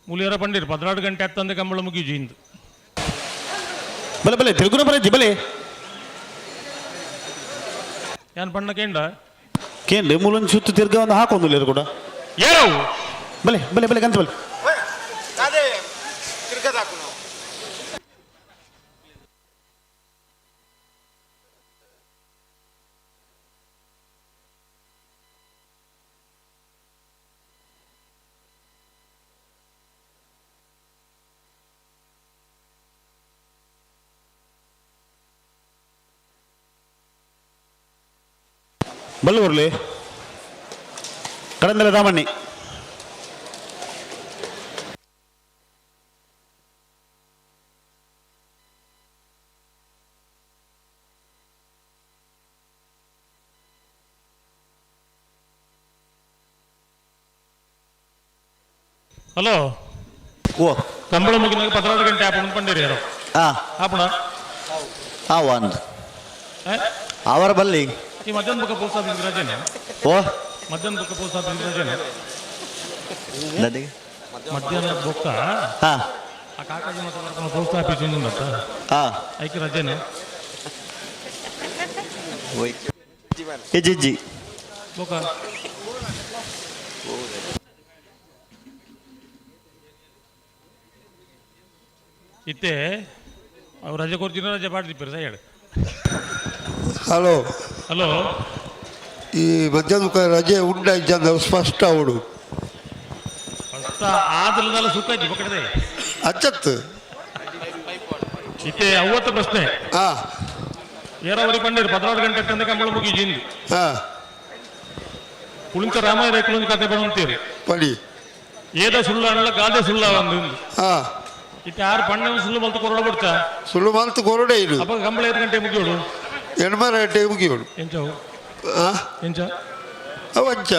ಮೂಲಿಯರ ಪಂಡಿರ್ 14 ಗಂಟೆ ಹತ್ತಂದೆ ಕಂಬಳ ಮುಗಿಜು ಇಂದು. ಬಲೆ ಬಲೆ ತಿರುಗುನ ಬಲೆ ಬಲೆ ಯಾನ್ ಬಣ್ಣ ಕೇಂಡ ಕೇಂದ್ರ ಮೂಲೊಂದು ಸುತ್ತು ತಿರ್ಗ ಒಂದು ಹಾಕೊಂದು ಕೂಡ ಏರವು ಬಲೆ ಬಲೆ ಬಲೆ ಗಂತ ಬಲೆ ಅದೇ ತಿರ್ಗದಾಕು. ಬಲ್ಲೂರ್ಲಿ ಕಡಂದಲ ದಾಮಣ್ಣಿ. ಹಲೋ. ಓ ಕಂಬಳ ಮುಗಿನಾಗ 14 ಗಂಟೆ ಆಪಣ ಪಂಡಿರಿ ಯಾರೋ ಹಾ ಆಪಣ ಆ ಒಂದು ಅವರ ಬಲ್ಲಿ ಈ ಮಧ್ಯಾಹ್ನ ಬುಕ್ಕ ಪೋಸ್ಟ್ ಆಫೀಸ್ ರಜೆನೆ. ಓ ಮಧ್ಯಾಹ್ನ ಬುಕ್ಕ ಪೋಸ್ಟ್ ಆಫೀಸ್ ರಜೆನೆ. ನದಿಗೆ ಮಧ್ಯಾಹ್ನ ಬೊಕ್ಕ ಹಾ ಆ ಕಾಕಾಜಿ ಮಾತ್ರ ಪೋಸ್ಟ್ ಆಫೀಸ್ ಉಂಟು. ಹಾ ಐಕೆ ರಜೆನೆ. ಓಯ್ ಇಜ್ಜಿ ಬೊಕ್ಕ ಇತ್ತೆ ಅವು ರಜೆ ಕೊಡ್ತೀನಿ ರಜೆ ಪಾಡ್ದಿಪ್ಪರು ಸೈ ಹೇಳು. ಹಲೋ. ಹಲೋ. ಈ ಮಧ್ಯಾಹ್ನ ರಜೆ ಉಂಡ ಇಜ್ಜಂದ ಸ್ಪಷ್ಟ ಅವಡು ಫಸ್ಟ್ ಆದ್ರದಲ್ಲ ಸುಖ ಇಜ್ಜಿ ಪಕಡದೆ ಅಚ್ಚತ್ತು ಇತ್ತೆ ಅವತ್ತು ಪ್ರಶ್ನೆ. ಹಾ. ಏರಾವರಿ ಪಂಡಿರು 14 ಗಂಟೆ ತಂದೆ ಕಂಬಳ ಮುಗಿಜಿಂದು. ಹಾ. ಕುಳಿಂಚ ರಾಮಾಯಣ ಕುಳಿಂಚ ಕತೆ ಬರುವಂತೀರಿ ಪಡಿ ಏದ ಸುಳ್ಳು ಅಲ್ಲ ಗಾದೆ ಸುಳ್ಳ ಒಂದು. ಹಾ. ಇತ್ತೆ ಆರು ಪಣ್ಣ ಸುಳ್ಳು ಮಲ್ತು ಕೊರಡ ಬಿಡ್ತಾ ಸುಳ್ಳು ಮಲ್ತು ಕೊರಡೆ ಇದು ಅಪ್ಪ ಕಂಬಳ 5 ಗಂಟೆ ಮುಗಿಯೋಡು 8 ಗಂಟೆ ಮುಗಿಯೋಡು ಎಂಚವು ಆ ಎಂಚ ಅವು ಅಂಚ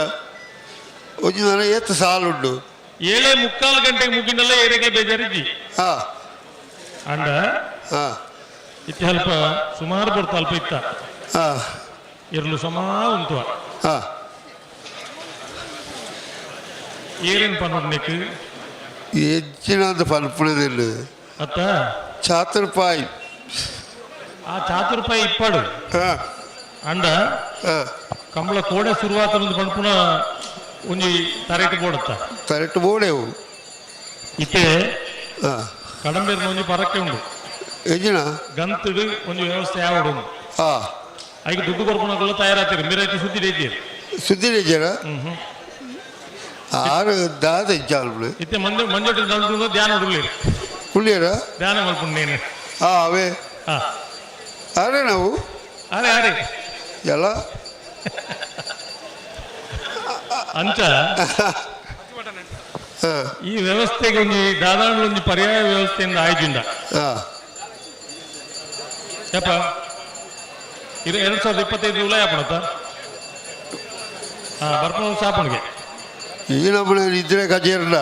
ಒಂಜಿ ನನ್ನ ಏತ್ ಸಾಲುಂಡು 7:45 ಗಂಟೆಗೆ ಮುಗಿಂಡಲ್ಲ ಏರಿಯಾಗೆ ಬೇಜಾರಿಜ್ಜಿ. ಹಾ. ಅಂಡ ಹಾ ಇತ್ತೆ ಅಲ್ಪ ಸುಮಾರು ಬರ್ತ ಅಲ್ಪ ಇತ್ತ ಹಾ ಇರಲು ಸಮ ಉಂಟು. ಹಾ. ಏರೇನು ಪನ್ನೊಂದಕ್ಕೆ ಹೆಚ್ಚಿನಂತ ಪನ್ಪುಣದಿಲ್ಲ ಅತ್ತ ಚಾತುರ್ಪಾಯಿ ಆ ಚಾತುರ್ಪಾಯಿ ಇಪ್ಪಾಡು ಅಂಡ ಕಂಬಳ ಕೋಡೆ ಶುರುವಾತ ಒಂದು ಪನ್ಪುಣ ಒಂಜಿ ತರೇಟು ಬೋಡತ್ತ ತರೇಟು ಬೋಡೆವು ಇತ್ತೆ ಕಡಂಬೇರ್ನ ಒಂಜಿ ಪರಕ್ಕೆ ಉಂಡು ಎಂಜಿನ ಗಂತಡು ಒಂಜಿ ವ್ಯವಸ್ಥೆ ಯಾವಡು ಉಂಡು. ಹಾ. ಐಕ್ ದುಡ್ಡು ಕೊರ್ಪುನಕುಲ್ಲ ತಯಾರಾತೀರಿ ಮಿರೈತಿ ಸುದ್ದಿ ಡೇಜಿಯರು ಸುದ್ದಿ ಡೇಜರ ಆರು ದಾದ ಇಜ್ಜಾಲ್ಬಳು ಇತ್ತೆ ಮಂಜು ಮಂಜೋಟಿ ನಲ್ದು ಧ್ಯಾನ ಉಡುಲಿ ಕುಳ್ಳಿಯರ ಧ್ಯಾನ ಮಲ್ಪುಂಡು ಹಾ ಅವೇ. ಹಾ. ಅರೆ ನಾವು ಅರೆ ಅರೆ ಎಲ್ಲ ಅಂಚ ಈ ವ್ಯವಸ್ಥೆಗೆ ಒಂಜಿ ದಾದಾಂಡ ಒಂಜಿ ಪರ್ಯಾಯ ವ್ಯವಸ್ಥೆಯಿಂದ ಆಯ್ಜಿಂದ ಯಪ್ಪ ಇದು 2025 ಜುಲೈ ಆಪಣತ್ತ ಹಾ ಬರ್ಪಣ ಸಾಪಣಿಗೆ ಈ ನಮ್ಮನೆ ನಿದ್ರೆ ಕಜೇರ್ಲ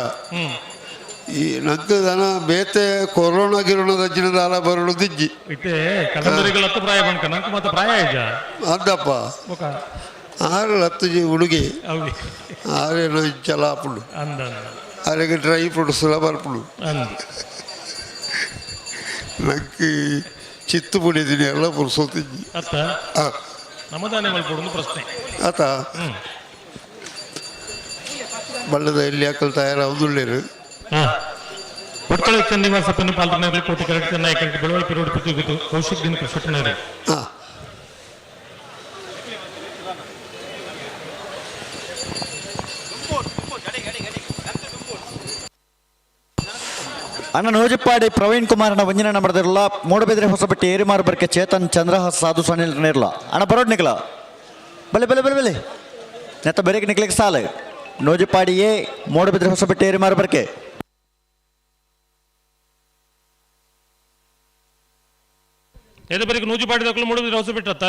ಈ ನಂಗೆ ದನ ಬೇತೆ ಕೊರೋನಾ ಗಿರೋಣ ದಜ್ಜಿನ ದಾಲ ಬರಲು ದಿಜ್ಜಿ ಇತ್ತೆ ಕದಂಬರಿಗಳ ಹತ್ತು ಪ್ರಾಯ ಬಂಕ ನಂಗೆ ಮತ್ತೆ ಪ್ರಾಯ ಇಜ್ಜ ಅಂದಪ್ಪ ಬೊಕ ಆರು ಹತ್ತು ಜಿ ಹುಡುಗಿ ಅವಿ ಆರೇನು ಚಲಾಪುಡು ಅಂದ ಆರೆಗೆ ಡ್ರೈ ಫ್ರೂಟ್ಸ್ ಎಲ್ಲ ಬರ್ಪುಡು ಅಂದ ನಂಗೆ ಚಿತ್ತು ಪುಡಿದೀನಿ ಎಲ್ಲ ಪುರ್ಸೋತಿಜ್ಜಿ ಅತ್ತ ನಮ್ಮದಾನೆ ಮಲ್ಪೊಡು ಪ್ರಶ್ನೆ ಆತ ಬಳ್ಳದ ಎಲ್ಲಿ ಹಾಕಲು ತಯಾರಾವುದುಳ್ಳೇರು ಭಟ್ಕಳ ಚನ್ನಿವಾಸ ಪೆನ್ನು ಪಾಲ್ತನೇರು ಕೋಟಿ ಕರೆಕ್ಟ್ ಚೆನ್ನೈ ಕರೆಕ್ಟ್ ಬೆಳವಣಿಗೆ ಪಿರೋಡ್ ಪೃಥ್ವಿ ಕೌಶಿಕ್ ದಿನಕರ್ ಶೆಟ್ಟನೇರು. ಅಣ್ಣ ನೂಜಿಪ್ಪಾಡಿ ಪ್ರವೀಣ್ ಕುಮಾರನ ಒಂಜಿನ ನಂಬರ್ದಿರಲ್ಲ ಮೂಡಬಿದ್ರೆ ಹೊಸಬಟ್ಟಿ ಏರಿಮಾರು ಬರ್ಕೆ ಚೇತನ್ ಚಂದ್ರಹಾಸ್ ಸಾಧು ಸನಿಲ್ ನೇರ್ಲ ಅಣ್ಣ ಬರೋಡ್ ನಿಕ್ಲ ಬಲೆ ಬಲೆ ಬಲೆ ಬಲೆ ನೆತ್ತ ಬೆರಕೆ ನಿಕ್ಲಿಕ್ಕೆ ಸಾಲ ನೂಜಿಪ್ಪಾಡಿ ಎ ಮೂಡಬಿದ್ರೆ ಹೊಸಬಟ್ಟಿ ಏರಿಮಾರು ಬರ್ಕೆ. ಎದೆ ಬರೀಕ್ ನೂಜಿಪಾಡಿ ದಕ್ಕಲು ಮೂಡಬಿದ್ರೆ ಹೊಸ ಬಿಟ್ಟತ್ತ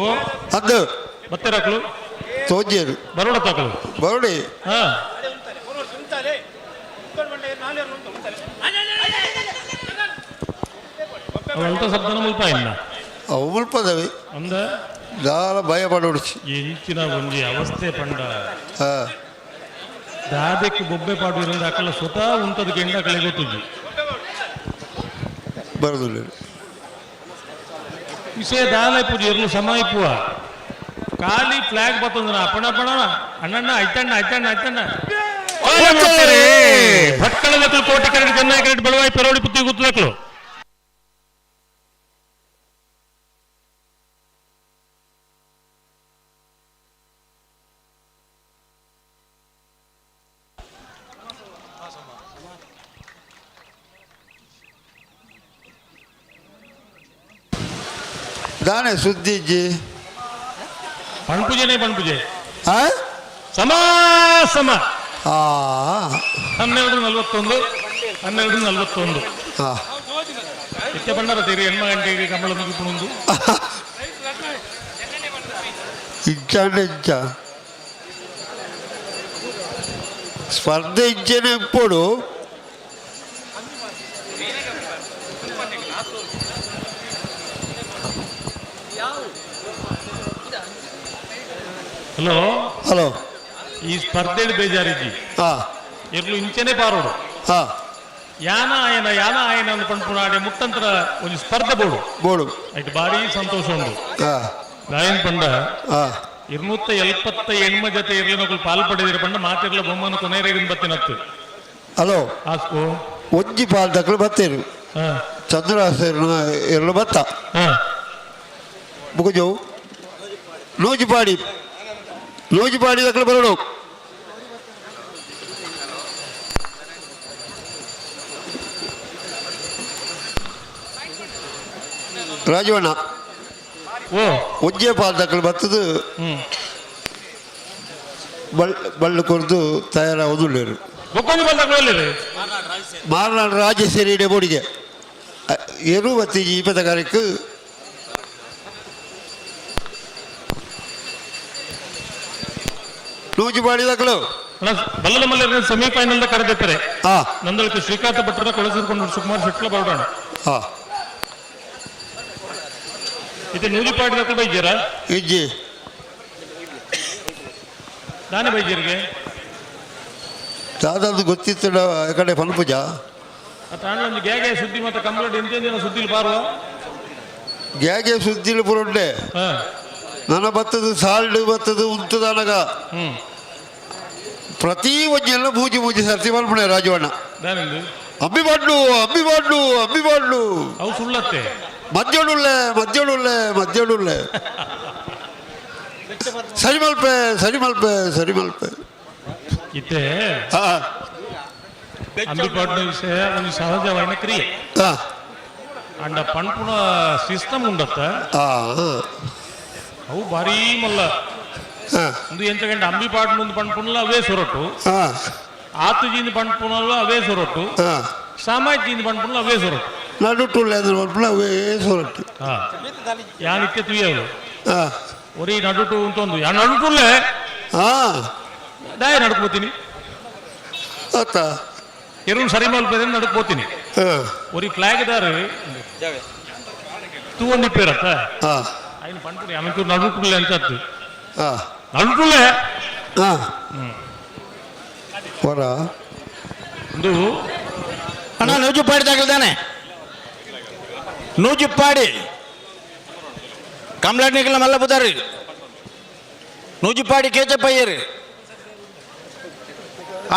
ಓ ಅದು ಮತ್ತೆ ರಕ್ಲು ತೋಜೇರು ಬರೋಡ ತಾಕಲು ಬರೋಡಿ. ಹಾ ಅವಂತ ಶಬ್ದನ ಮುಲ್ಪ ಇಲ್ಲ. ಅವು ಮುಲ್ಪದವಿ. ಅಂದ ದಾಲ ಭಯ ಪಡೋಡ್ಸಿ. ಎಂಚಿನ ಒಂಜಿ ಅವಸ್ಥೆ ಪಂಡ ದಾದೆಕ್ ಬೊಬ್ಬೆ ಪಾಡು ಇರಂದ ಅಕಲ ಸ್ವತಃ ಉಂತದ ಕೆಂಡ ಅಕಲೆ ಗೊತ್ತುಜ್ಜಿ. ಬರೋದಿಲ್ಲ. ವಿಷಯ ದಾಲ ಪೂಜೆ ಇರಲು ಸಮಾಯಿಪುವ ಖಾಲಿ ಫ್ಲಾಗ್ ಬತ್ತಂದ್ರ ಅಪ್ಪಣ ಅಪ್ಪಣ ಅಣ್ಣಣ್ಣ ಐತಣ್ಣ ಐತಣ್ಣ ಐತಣ್ಣ ಭಟ್ಕಳ ದಕ್ಕಲು ಕೋಟಿ ಕರೆಡ್ ಚೆನ್ನೈ ಕರೆಡ್ ಬೆಳವಾಯಿ ಪೆರೋಡಿ ಪುತ್ತಿ ಗುತ್ತದಕ್ಕಲು. ದಾನೆ ಸುದ್ದಿಜ್ಜಿ ಪಣ್ಪುಜೆನೇ ಪಣ್ಪುಜೆ. ಆ? ಸಮ ಸಮ. ಆ. 12:41 12:41. ಆ. ನಿತ್ಯ ಬಂಡಾರ ತೀರಿ ಎಣ್ಮ ಗಂಟೆಗೆ ಕಂಬಳ ಮುಗಿಪುಣುಂದು. ಇಚ್ಚಾಂಡ ಇಚ್ಚ ಸ್ಪರ್ಧೆ ಇಜ್ಜೆನೆ ಇಪ್ಪೊಡು. ಹಲೋ ಹಲೋ ಈ ಸ್ಪರ್ಧೆ ಬೇಜಾರಿಜ್ಜಿ. ಇರ್ಲು ಇಂಚೆನೆ ಪಾರೋಡು. ಯಾನ ಆಯನ ಯಾನ ಆಯನ ಅಂದ್ ಪಂಪುನಾಡೆ ಮುಟ್ಟಂತರ ಒಂಜಿ ಸ್ಪರ್ಧೆ ಬೋಡು ಬೋಡು ಐಟ್ ಭಾರಿ ಸಂತೋಷ ಉಂಡು. ಗಾಯನ್ ಪಂಡ 278 ಜೊತೆ ಇರ್ಲಿನಕುಲು ಪಾಲ್ ಪಡೆದಿರ ಪಂಡ ಮಾತಿರ್ಲ ಬೊಮ್ಮನ ಕೊನೆರೇಗಿನ ಬತ್ತಿನತ್ತು. ಹಲೋ ಆಸ್ಕೋ ಒಂಜಿ ಪಾಲ್ ದಕ್ಕಲು ಬತ್ತೇರು ಚಂದ್ರಹಾಸೇರ್ನ ಇರ್ಲು ಬತ್ತ ಬುಕಜೋ ನೂಜಿಪಾಡಿ ನೂಜಿಪಾಡಿ ದಕ್ಕಲು ಬರೋಡು. ರಾಜವಣ್ಣ ಓ ಒಂಜೇ ಪಾಲ್ ದಕ್ಕಲು ಬತ್ತದು ಬಳ್ಳು ಕೊರ್ದು ತಯಾರಾಗುದುಳ್ಳೇರು. ಬೊಕ್ಕೊಂಜಿ ಪಾಲ್ ದಕ್ಕಲು ಮಾರನಾಡು ರಾಜೇಶ್ವರಿ ಬೋಡಿಗೆ ಎರು ಬತ್ತಿ ಇಪ್ಪತ್ತಗಾರಕ್ಕೆ ನೂಜಿಪಾಡಿ ದಕ್ಕಲು. ಬಲ್ಲದ ಮಲ್ಲರ ಸೆಮಿಫೈನಲ್ ಕರೆದಿರ್ತಾರೆ. ನಂದಳಿಕೆ ಶ್ರೀಕಾಂತ ಭಟ್ರ ಕಳಿಸಿಕೊಂಡು ಸುಕುಮಾರ್ ಶೆಟ್ಲ ಬರೋಣ. ಇದು ನೂಜಿಪಾಡಿ ದಕ್ಕಲು ಬೈಜಾರ ಇಜ್ಜಿ ನಾನೇ ಬೈಜರಿಗೆ ದಾದಾದು ಗೊತ್ತಿತ್ತು ಆ ಕಡೆ ಪನ್ಪುಜ ಒಂದು ಗ್ಯಾಗೆ ಸುದ್ದಿ ಮತ್ತೆ ಕಂಪ್ಲೇಂಟ್ ಎಂತ ಸುದ್ದಿಲಿ ಬಾರುವ ಗ್ಯಾಗೆ ಸುದ್ದಿಲಿ ಪುರೊಂಡೆ ನನ್ನ ಬತ್ತದು ಸಾಲ್ಡ್ ಬತ್ತದು ಉಂತದನಗ ಪ್ರತಿ ಒಂಜೆಲ್ಲ ಮೂಜಿ ಮೂಜಿ ಸರ್ತಿ ಮಲ್ಪುಣೆ ರಾಜವಣ್ಣ. ಅಬ್ಬಿ ಬಾಡ್ಲು ಅಬ್ಬಿ ಬಾಡ್ಲು ಅಬ್ಬಿ ಬಾಡ್ಲು ಅವು ಸುಳ್ಳತ್ತೆ. ಮದ್ಯೊಡುಳ್ಳೆ ಮದ್ಯೊಡುಳ್ಳೆ ಮದ್ಯೊಡುಳ್ಳೆ ಸರಿ ಮಲ್ಪೆ ಸರಿ ಮಲ್ಪೆ ಸರಿ ಮಲ್ಪೆ ಇತ್ತೆ ಅಂಬಿಪಾಟ್ನ ವಿಷಯ ಒಂದು ಸಹಜವಾದ ಕ್ರಿಯೆ. ಅಂಡ ಪಣ್ಪುಣ ಸಿಸ್ಟಮ್ ಉಂಡತ್ತ ಅವು ಭಾರೀ ಮಲ್ಲ ಒಂದು ಎಂತ ಗಂಟೆ ಅಂಬಿಪಾಟ್ನ ಒಂದು ಪಣ್ಪುಣಲ ಅವೇ ಸೊರಟು, ಆತುಜಿಂದ ಪಣ್ಪುಣಲ್ಲ ಅವೇ ಸೊರಟು, ಸಾಮಾಜಿಕ ಪಣ್ಪುಣಲ ಅವೇ ಸೊರಟು, ನಡುಟುಳ್ಳೆ ಅಂದ್ರೆ ಪಣ್ಪುಣ ಅವೇ ಸೊರಟು. ಯಾನಿತ್ಯ ತುಯ್ಯವರು ಒರಿ ನಡುಟು ಅಂತ ಒಂದು ಯಾ ನಡುಟುಳ್ಳೆ ದಾಯ ನಡ್ಕೋತೀನಿ ಎರಡು ಸರಿ ಮಲ್ಪದೆ ನಡ್ಕೋತೀನಿ. ಒರಿ ಫ್ಲಾಗ್ ದಾರು ತೂವೊಂದಿಪ್ಪೇರತ್ತ ఆయన పంటుని ఆమెకు నడుపులే ಅಂತ ನಡುಟುಳ್ಳೆ ವರ ಒಂದು ಅಣ್ಣ ನೂಜುಪಾಡಿ ತಗಲ್ದಾನೆ ನೂಜುಪಾಡಿ ಕಮ್ಲಾಟ್ ನಿಖಿಲ ಮಲ್ಲಪುದಾರು ನೂಜುಪಾಡಿ ಕೇಚಪ್ಪಯ್ಯರು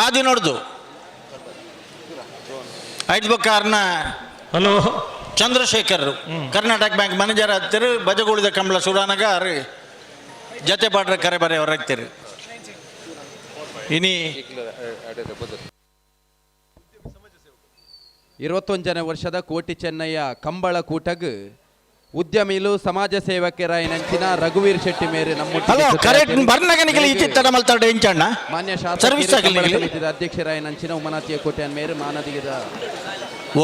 ಆದಿ ನೋಡ್ದು ಐದು ಬಕ್ಕಾರ್ನ hello Chandrashekhar Karnataka bank manager ಆಗ್ತಿರು ಬಜಗುಳಿದ ಕಮಲ ಸುಡಾನಗ ಜತೆ ಪಾಡ್ರ ಕರೆ ಬರೆಯವರು ಆಗ್ತಿರು. ಇನಿ 21ನೇ ವರ್ಷದ ಕೋಟಿ ಚೆನ್ನಯ್ಯ ಕಂಬಳ ಕೂಟಗ್ ಉದ್ಯಮಿಲು ಸಮಾಜ ಸೇವಕರಾಯಿನಂಚಿನ ರಘುವೀರ್ ಶೆಟ್ಟಿ ಮೇರೆ ನಮ್ಮ ಹಲೋ ಕರೆಕ್ಟ್ ಬರ್ನಗನಿಗೆ ಈಚೆ ತಡ ಮಲ್ತಾಡ ಇಂಚಣ್ಣ ಮಾನ್ಯ ಸರ್ವಿಸ್ ಶಾಸಕ ಆಗಲಿ ನಿಗಲಿ. ಸಮಿತಿದ ಅಧ್ಯಕ್ಷರಾಯಿನಂಚಿನ ಉಮನಾಥಿಯ ಕೋಟೆಯನ್ ಮೇರೆ ಮಾನದಿಗದ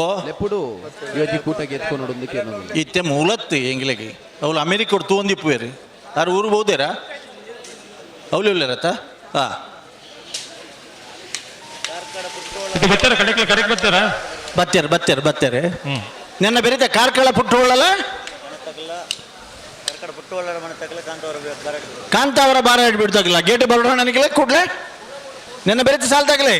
ಓ ಲೆಪ್ಪುಡು ಯೋಜಿ ಕೂಟಗೆ ಎತ್ಕೊಂಡು ಇತ್ತೆ ಮೂಲತ್ತು ಎಂಗ್ಲೆಗೆ ಅವಳು ಅಮೆರಿಕ ತೂಂದಿಪ್ಪುವೇರು ಆರು ಊರು ಬೋದೇರಾ ಅವಳು ಉಳ್ಳೇರತ್ತ ಹಾ ಬತ್ತಾರ ಕಡೆಕ್ಲ ಕರೆಕ್ಟ್ ಬರ್ತಾರ ಬತ್ತೇರು ಬತ್ತೇರು ಬತ್ತೇರು ನಿನ್ನ ಬೆರೀತ ಕಾರ್ಕಳ ಪುಟ್ಟೋಳಲ್ಲ ಕಾಂತಾವರ ಬಾರ ಬಿಡ್ತಾಗಲ್ಲ ಗೇಟ್ ಬರೋಣ ನನಗೆ ಕೂಡ್ಲೆ ನಿನ್ನ ಬೆರೀತ ಸಾಲ್ತಾಗಲೇ.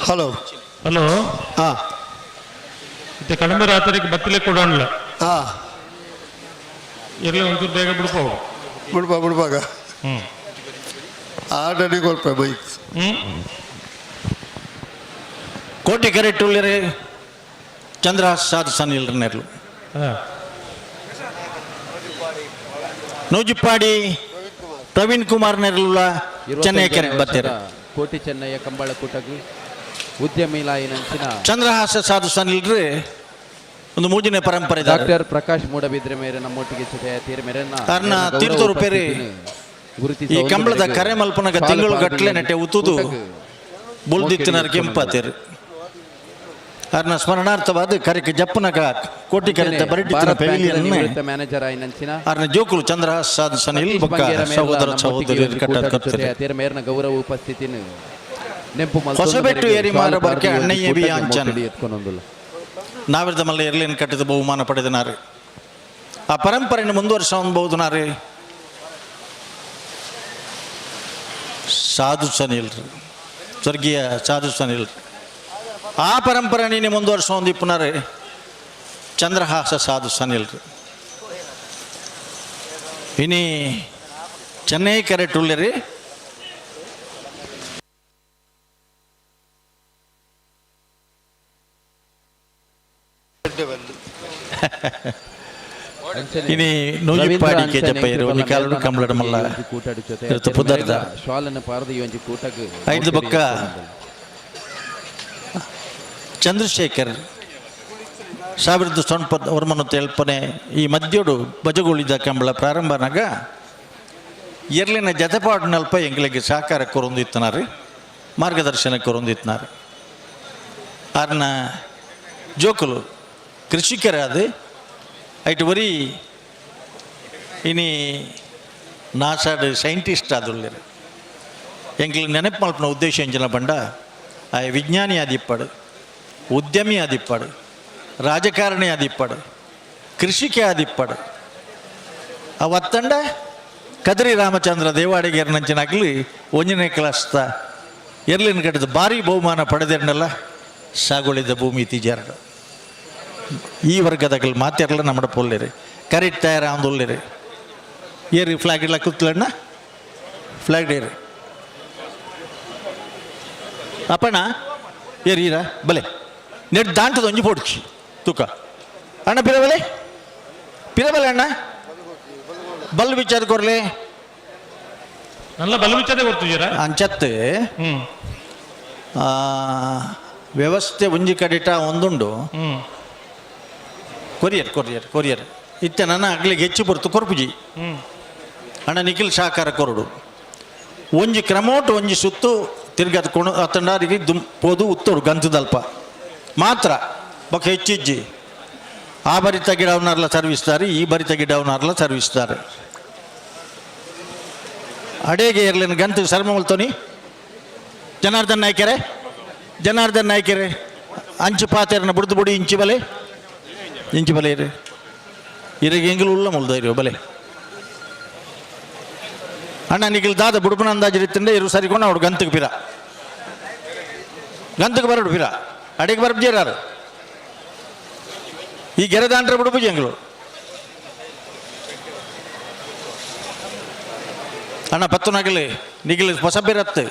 ಹಲೋ ಹಲೋ ಹಾ ಇತ್ತೆ ಕಡಿಮೆ ರಾತ್ರಿಗೆ ಬತ್ತಲೆ ಕೊಡೋಣ ಹಾ ಇರ್ಲಿ ಒಂಚೂರು ಬೇಗ ಬಿಡ್ಪೋ ಬಿಡ್ಬಾ ಬಿಡ್ಬಾಗ ಹ್ಮ್ ಆರ್ಡರ್ಗೆ ಕೊಲ್ಪ ಬೈಕ್ ಹ್ಮ್ ಕೋಟಿ ಕರೆಕ್ಟ್ ಉಳ್ಳೇರಿ ಚಂದ್ರ ಸಾಧು ಸನಿಲ್ ನೆರ್ಲು ನೂಜಿಪ್ಪಾಡಿ ಪ್ರವೀಣ್ ಕುಮಾರ್ ನೆರ್ಲುಲ ಚೆನ್ನೈ ಕೆರೆ ಬತ್ತೇರು. ಕೋಟಿ ಚೆನ್ನಯ್ಯ ಕಂಬಳ ಕೂಟಗ್ ಉದ್ಯಮಿಲಾಯಿನಂಚಿನ ಚಂದ್ರಹಾಸ ಸಾಧು ಸನಿಲ್ರಿ ಒಂದು ಮೂಜಿನ ಪರಂಪರೆ ಇದ್ದಾರೆ. ಡಾಕ್ಟರ್ ಪ್ರಕಾಶ್ ಮೂಡಬಿದ್ರೆ ಮೇರೆ ನಮ್ಮೊಟ್ಟಿಗೆ ಜೊತೆ ತೀರ್ ಮೇರೆನ ಅರ್ನ ಗೌರವ ತೀರ್ಥರು ಪೇರಿ ಉಪಸ್ಥಿತಿಯನ್ನು ಗುರುತಿಸಿ ಈ ಒಂದು ಕಂಬಳದ ಮೇರೆಗೆ ಕರೆ ಮಲ್ಪನಗ ಶಾಲು ತಿಂಗಳು ಪಾರ್ದಿ ಗಟ್ಲೆ ನೆಟ್ಟೆ ಉತ್ತುದು ಕೂಟಗ್ ಬುಲ್ದಿತ್ತಿನರ್ ಕೆಂಪಾತೇರು. ಅರ್ನ ಸ್ಮರಣಾರ್ಥವಾದ ಕರೆಕ್ ಜಪ್ಪನಗ ಕೋಟಿ ಕರೆತ ಬರಿಟಿತ್ತಿನ ಭಾರತ್ ಬ್ಯಾಂಕಿನ ಪೆವಿಲಿಯನ್ ನಿವೃತ್ತ ಮ್ಯಾನೇಜರ್ ಆಯಿನಂಚಿನ ಅರ್ನ ಜೋಕುಲು ಚಂದ್ರಹಾಸ ಸಾಧು ಸನಿಲ್ ಸತೀಶ್ ಬೊಕ್ಕ ಬಂಗೇರ ಮೇರ್ಲ ಸಹೋದರ ನಮ್ಮೊಟ್ಟಿಗೆ ಸಹೋದರಿಯರು ಒಂದು ಕಟ್ಟ ಕೂಟದ ಕಟ್ತಾರೆ. ಜೊತೆ ತೀರ್ ಮೇರ್ನ ಗೌರವ ಉಪಸ್ಥಿತಿಯನ್ನು ನೆಂಪು ಮಲ್ತೊಂದು ಹೊಸಬೆಟ್ಟು ಮೇರೆಗೆ ಏರಿ ಶಾಲು ಮಾರ ಬರ್ಕೆ ಪಾರ್ದಿ ಒಂದು ಅಣ್ಣಯ್ಯ ಬಿ ಕೂಟಗ್ ಅಂಚನ್. ಮೋಕೆಡಿ ಎತ್ಕೊಂಡೊಂದುಲ್ಲ. ನಾವಿರದ ಮಲ್ಲ ಎರ್ಲಿನ ಕಟ್ಟಿದ ಬಹುಮಾನ ಪಡೆದನಾರು ಆ ಪರಂಪರೆಯನ್ನು ಮುಂದುವರಿಸಬಹುದು ನಾರಿ ಸಾಧು ಸನಿಲ್ರು ಸ್ವರ್ಗೀಯ ಸಾಧು ಸನಿಲ್ರು ಆ ಪರಂಪರೆ ನೀನೆ ಮುಂದುವರಿಸೋದು ಇಪ್ಪನಾರೆ ಚಂದ್ರಹಾಸ ಸಾಧು ಸನಿಲ್ರು ಇನಿ ಚೆನ್ನೈ ಕರೆಕ್ಟ್ ಉಳ್ಳೇರಿ. ಇನಿ ನೂಜಿಪ್ಪಾಡಿ ಕೆ ಜಪ್ಪಯ್ಯರು ಒಂಜಿ ಕಾಲುಡು ಕಮಲಡ ಮಲ್ಲ ಇರ್ತ ಪುದರ್ದ ಶಾಲನ್ನು ಪಾರದು ಈ ಒಂಜಿ ಕೂಟಗ್ ಐದು ಬೊಕ್ಕ ಚಂದ್ರಶೇಖರ್ ಸಾವಿರದ ಸೊನ್ಪದ ವರ್ಮನು ತೇಳ್ಪನೆ ಈ ಮಧ್ಯೋಡು ಬಜಗುಳಿದ ಕಂಬಳ ಪ್ರಾರಂಭನಾಗ ಎರ್ಲಿನ ಜತೆಪಾಡಿನಲ್ಪ ಎಂಗ್ಲಿಗೆ ಸಹಕಾರ ಕೊರೊಂದಿತ್ತನಾರು ಮಾರ್ಗದರ್ಶನ ಕೊರೊಂದಿತ್ತನಾರು ಆರ್ನ ಜೋಕುಲು ಕೃಷಿಕರಾದ ಐಟ್ ಒರಿ ಇನಿ ನಾಸಾಡ್ ಸೈಂಟಿಸ್ಟ್ ಆದುಲ್ಲೇರು ಎಂಗ್ಲಿ ನೆನಪು ಮಲ್ಪನ ಉದ್ದೇಶ ಎಂಜಿನ ಬಂಡ ಆ ವಿಜ್ಞಾನಿ ಆದಿಪ್ಪಾಡು ಉದ್ಯಮಿ ಆದಿಪ್ಪಾಡು ರಾಜಕಾರಣಿ ಆದಿಪ್ಪಾಡು ಕೃಷಿಕೆ ಆದಿಪ್ಪಾಡು ಆ ಒತ್ತಂಡ ಕದ್ರಿ ರಾಮಚಂದ್ರ ದೇವಾಡಿಗೇರ್ನಂಚಿನಾಗಲಿ ಒಂಜನೇ ಕ್ಲಾಸ್ತ ಎರ್ಲಿನ ಕಟ್ಟದ ಭಾರಿ ಬಹುಮಾನ ಪಡೆದಿರನಲ್ಲ ಸಾಗುಳಿದ ಭೂಮಿ ತಿಜಾರಡು ಈ ವರ್ಗದಾಗಲಿ ಮಾತಿರಲ್ಲ ನಮ್ಮ ಪೊಲ್ಲೇರಿ ಕರೆಕ್ಟ್ ತಯಾರ ಅಂದುಲ್ಲೇರಿ ಏರಿ ಫ್ಲಾಗ್ ಇಲ್ಲ ಕೂತ್ಲಣ್ಣ ಫ್ಲಾಗ್ ಏರಿ ಅಪ್ಪಣ್ಣ ಏರಿ ಈರ ಬಲೆ ನೆಟ್ ದಾಂಟದ ಒಂಜಿ ಪೋಡ್ಚಿ ತೂಕ ಅಣ್ಣ ಪಿರಬಲೆ ಪಿರಬಲೆ ಅಣ್ಣ ಬಲ್ ವಿಚಾರ ಕೊರ್ಲೆ ನಲ್ಲ ಬಲ್ ವಿಚಾರ ಕೊಡ್ತಿದ್ದೀರಾ ಅಂಚತ್ತೆ ವ್ಯವಸ್ಥೆ ಒಂಜಿ ಕಡಿಟ ಒಂದುಂಡು ಕೊರಿಯರ್ ಕೊರಿಯರ್ ಕೊರಿಯರ್ ಇತ್ತೆ ನನ್ನ ಅಗ್ಲಿಗೆ ಹೆಚ್ಚು ಬರ್ತು ಕೊರ್ಪುಜಿ ಅಣ್ಣ ನಿಖಿಲ್ ಸಹಕಾರ ಕೊರಡು ಒಂಜಿ ಕ್ರಮೋಟು ಒಂಜಿ ಸುತ್ತು ತಿರ್ಗದ ಕೊಣ ಅತ್ತಂಡಾರಿಗೆ ದುಮ್ ಪೋದು ಉತ್ತೋಡು ಗಂಧದಲ್ಪ ಮಾತ್ರ ಬೊಕ್ಕ ಹೆಚ್ಚಿಜ್ಜಿ ಆ ಬರಿತ ಗಿಡವನಾರ್ಲ ಸರ್ವಿಸ್ತಾರೆ ಈ ಬರಿತ ಗಿಡವನಾರ್ಲ ಸರ್ವಿಸ್ತಾರೆ ಅಡೇಗೆ ಇರ್ಲಿನ ಗಂತು ಶರ್ಮ ಮಲ್ತೋನಿ ಜನಾರ್ದನ್ ನಾಯ್ಕೆರೆ ಜನಾರ್ದನ್ ನಾಯ್ಕೆರೆ ಅಂಚು ಪಾತೆರನ ಬುಡ್ದು ಬುಡಿ ಇಂಚು ಬಲೆ ಇಂಚು ಬಲೆ ಇರು ಇರಗೆ ಎಂಗಲು ಉಳ್ಳ ಮುಲ್ದ ಇರು ಬಲೆ ಅಣ್ಣ ನಿಗಿಲ್ ದಾದ ಬುಡುಪನ ಅಂದಾಜು ಇರು ಸರಿಕೊಂಡು ಅವಡು ಗಂತಕ್ಕೆ ಪಿರ ಗಂತಕ್ಕೆ ಬರಡು ಪಿರ ಅಡಿಗೆ ಬರಬ್ಜೇರಾರು ಈ ಗೆರೆ ದಾಂಟ್ರೆ ಬುಡುಪುಜಿ ಎಂಗ್ಲು ಅಣ್ಣ ಪತ್ತು ನಗಲಿ ನಿಗಿಲ್ ಹೊಸ ಬಿರತ್ತು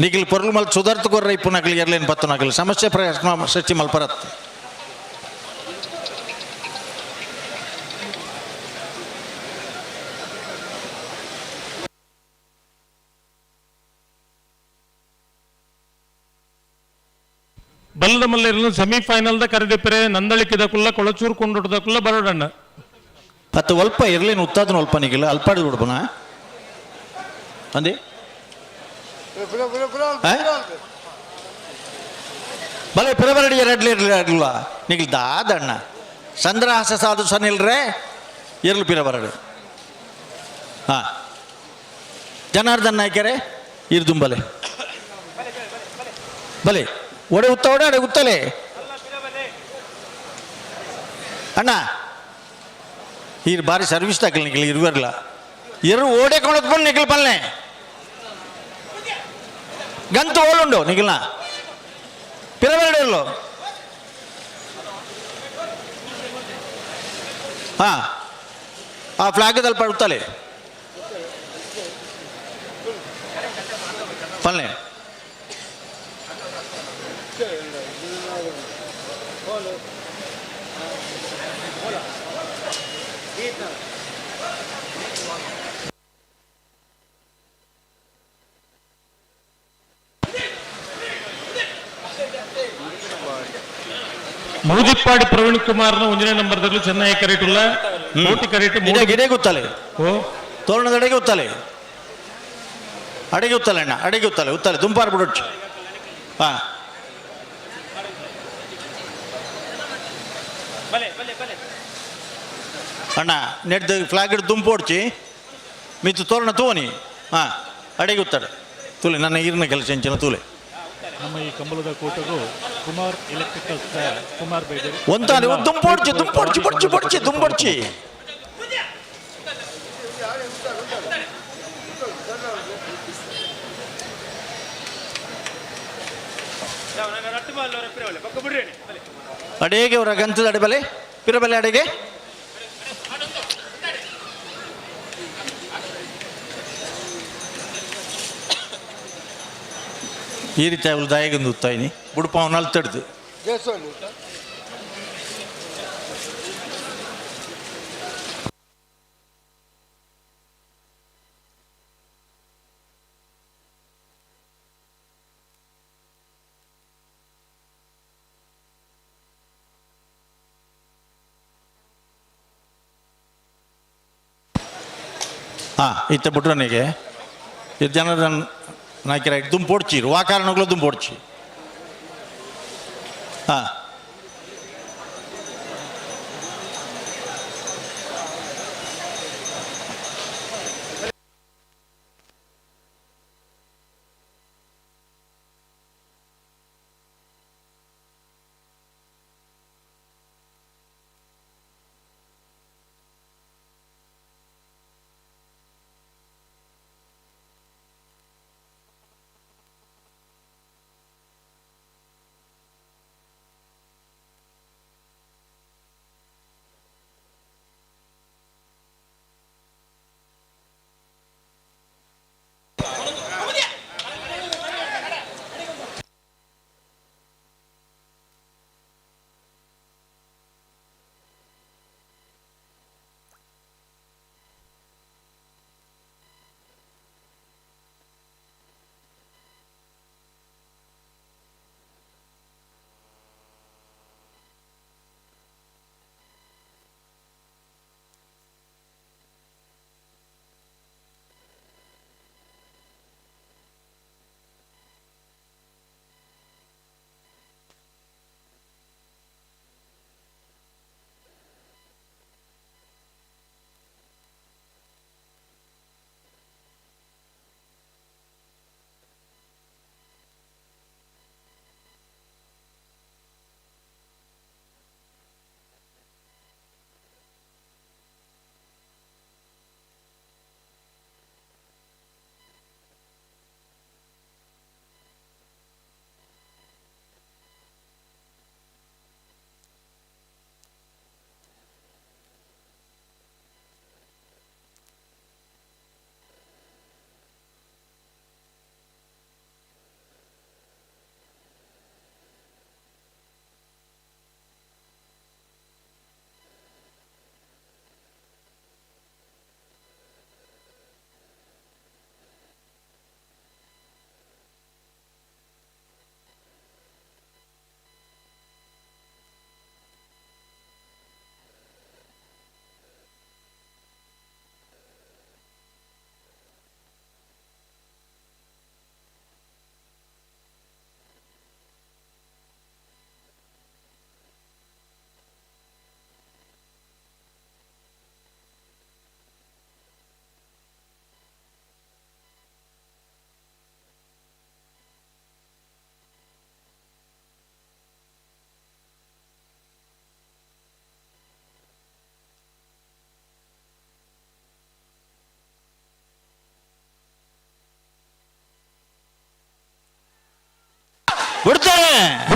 ನಿಗಿಲ್ ಪೊರ್ಲು ಮಲ್ ಸುಧಾರ್ತು ಕೊರ್ರ ಇಪ್ಪು ನಗಲಿ ಎರ್ಲೇನು ಪತ್ತು ನಗಲಿ ಸಮಸ್ಯೆ ಪ್ರಯತ್ನ ಸೃಷ್ಟಿ ಮಲ್ಪರತ್ತು. ಬಲ್ಲದ ಮಲ್ಲೇರ್ನ ಸೆಮಿಫೈನಲ್ದ ಕರೆದಿಪ್ಪರೆ ನಂದಳಿಕೆದ ಕುಲ್ಲ ಕೊಳಚೂರು ಕೊಂಡೋಟದ ಕುಲ್ಲ ಬರೋಡಣ್ಣ. ಪತ್ತು ಒಲ್ಪ ಇರ್ಲಿನ ಉತ್ತಾದನ ಒಲ್ಪ ನಿಗಿಲ್ಲ ಅಲ್ಪಾಡಿ ಬಿಡ್ಬನ ಅಂದಿ ಬಲೆ ಪಿರಬರಡಿ ಎರಡ್ಲಿ ಇರ್ಲಿ ಅಡ್ಲ ನಿಗಿಲ್ ದಾದಣ್ಣ ಚಂದ್ರಹಾಸ ಸಾಧು ಸನಿಲ್ರೆ ಇರ್ಲು ಪಿರಬರಡು. ಹಾಂ ಜನಾರ್ದನ್ ನಾಯ್ಕರೆ ಇರ್ದುಂಬಲೆ ಬಲೆ ಒಡೆ ಉತ್ತ ಒಡೆ ಅಡೆ ಉತ್ತಲೆ ಅಣ್ಣ ಈರ್ ಬಾರಿ ಸರ್ವಿಸ್ ತಾಕಲ್ ನಿಖಿಲ್ ಇರುವರ್ಲ ಇರು ಓಡೆ ಕೊಣತ್ ಬಂದು ನಿಖಿಲ್ ಪಲ್ನೆ ಗಂತು ಓಲುಂಡು ನಿಖಿಲ್ನ ಪಿರಬರಡು ಇರ್ಲು. ಹಾಂ ಆ ಫ್ಲಾಗದಲ್ಲಿ ಪಡುತ್ತಲೆ ಪಲ್ನೆ. ಮೂಜಿಪ್ಪಾಡಿ ಪ್ರವೀಣ್ ಕುಮಾರ್ನ ಒಂದನೇ ನಂಬರ್ದಲ್ಲಿ ಚೆನ್ನೈ ಕರೆಟುಲ್ಲ ಕೋಟಿ ಕರೆಟು ಇಡೆ ಗೊತ್ತಲೆ ತೋರಣದ ಅಡೆಗೆ ಉತ್ತಲೆ ಅಡೆಗೆ ಉತ್ತಲೆ ಅಣ್ಣ ಅಡೆಗೆ ಉತ್ತಲೆ ಉತ್ತಲೆ ದುಂಪಾರು ಬಿಡೊಚ್ಚು. ಹಾಂ ಅಣ್ಣ ನೆಡ್ದು ಫ್ಲಾಗ್ ಹಿಡ್ದು ದುಂಪು ಹೊಡ್ಚಿ ಮಿತ್ತು ತೋರಣ ತೂವನಿ. ಹಾಂ ಅಡೆಗೆ ಉತ್ತಾಡೆ ತೂಲೆ ನನ್ನ ಈರಿನ ಕೆಲಸ ಎಂಚಿನ ತೂಲೆ. ನಮ್ಮ ಈ ಕಂಬಳದ ಕೂಟಗೂ ಕುಮಾರ್ ಎಲೆಕ್ಟ್ರಿಕಲ್ಸ್ ಕುಮಾರ್ ಬೈದರು ಒಂತಾನೆ ದುಂಪೊಡ್ಚಿ ದುಂಪೊಡ್ಚಿ ಬೊಡ್ಚಿ ಬೊಡ್ಚಿ ದುಂಪೊಡ್ಚಿ. ಅಡೇಗೆ ಅವರ ಗಂತದ ಅಡೆಬಲೆ ಪಿರಬಲೆ ಅಡೆಗೆ ಈ ರೀತಿ ಅವಳು ದಾಯಗಂದು ಉತ್ತಾಯಿನಿ ಬುಡುಪ ಅವನು ಅಲ್ಲಿ ತಡ್ದು. ಹಾಂ ಇತ್ತ ಬಿಟ್ರನಿಗೆ ಇದು ಜನರ ನಾಯ್ಕರ ದುಂಪೊಡ್ಚಿ ವಾ ಕಾರಣಗಳು ದುಂಪೊಡ್ಚಿ. ಹಾಂ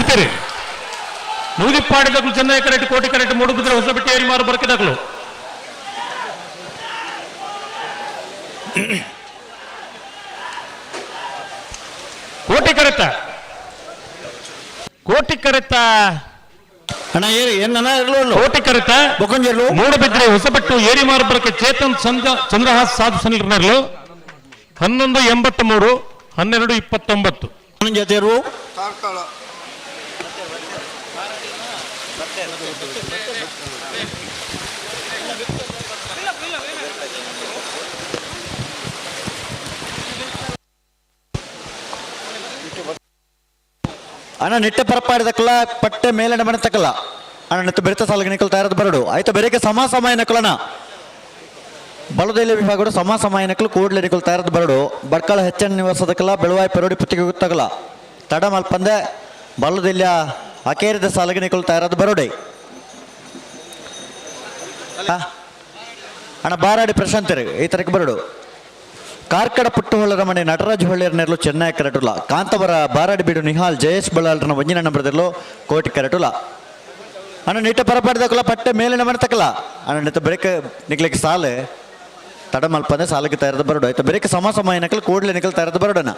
ಬತ್ತೀರಿ. ನೂದಿಪ್ಪಾಡಿದಕ್ಲು ಚೆನ್ನೈ ಕರೆಕ್ಟ್ ಕೋಟಿ ಕರೆಕ್ಟ್ ಮೂಡುಬಿದ್ರೆ ಹೊಸಬೆಟ್ಟಿ ಏರಿಮಾರು ಬರ್ಕಿದಕ್ಲು. ಕೋಟಿ ಕರೆತ ಕೋಟಿ ಕರೆತ ಅಣ್ಣ ಏರಿ ಏನ ಕೋಟಿ ಕರೆತ ಮೂಡುಬಿದ್ರೆ ಹೊಸಬೆಟ್ಟು ಏರಿಮಾರು ಬರಕ್ಕೆ ಚೇತನ್ ಚಂದ್ರಹಾಸ್ ಸಾಧು ಸನಿಲ್ರನರ್ಲು 11:83 12:29. ಜೊತೆರು ಅಣ್ಣ ನಿಟ್ಟೆ ಪರಪಾಡಿದಕ್ಕಲ್ಲ ಪಟ್ಟೆ ಮೇಲೆ ಮನೆ ತಕ್ಕಲ್ಲ ಅಣ್ಣ ನಿತ್ತ ಬೆರೆತ ಸಾಲಿಗೆ ನಿಕ್ಕಲ್ ತಯಾರದ ಬರಡು ಆಯ್ತು ಬೆರಕೆ ಸಮ ಸಮಯ ನಕಲನ ಬಲದೈಲ ವಿಭಾಗಡು ಸಮ ಸಮಯ ನಕಲು ಕೂಡಲೇ ನಿಕ್ಕಲ್ ತಯಾರದ ಬರಡು ಬಡ್ಕಳ ಹೆಚ್ಚಣ್ಣ ನಿವಾಸದಕ್ಕಲ್ಲ ಬೆಳುವಾಯಿ ಪರೋಡಿ ಪುತ್ತಿಗೆ ಗೊತ್ತಾಗಲ್ಲ ತಡ ಮಲ್ಪಂದೆ ಬಲದೆಲ್ಲ ಅಕೇರಿದ ಸಾಲಿಗೆ ನಿಕ್ಕಲ್ ತಯಾರದ ಬರೋಡೆ. ಅಣ್ಣ ಬಾರಾಡಿ ಪ್ರಶಾಂತರು ಈ ತರಕ್ಕೆ ಬರಡು. ಕಾರ್ಕಡ ಪುಟ್ಟುಹೊಳ್ಳರ ಮನೆ ನಟರಾಜ್ ಹೊಳ್ಳೆಯರ ನೆರಳು ಚೆನ್ನೈ ಕರಟುಲ ಕಾಂತವರ ಬಾರಾಡಿ ಬೀಡು ನಿಹಾಲ್ ಜಯೇಶ್ ಬಳ್ಳಾಲ್ರನ ಒಂಜಿನ ನಂಬರದಲ್ಲೂ ಕೋಟಿ ಕರಟುಲ. ಅಣ್ಣ ನಿಟ್ಟ ಪರಪಾಡಿದಕ್ಕಲ್ಲ ಪಟ್ಟೆ ಮೇಲಿನ ಮನೆ ತಕ್ಕಲ್ಲ ಅಣ್ಣ ನಿತ್ತ ಬ್ರೇಕ್ ನಿಕ್ಲಿಕ್ಕೆ ಸಾಲೆ ತಡ ಮಲ್ಪಂದೆ ಸಾಲಕ್ಕೆ ತಯಾರದ ಬರಡು ಆಯ್ತು ಬ್ರೇಕ್ ಸಮ ಸಮಯ ನಕಲು ಕೂಡಲೇ ನಿಕಲ್ ತಯಾರದ ಬರಡಣ.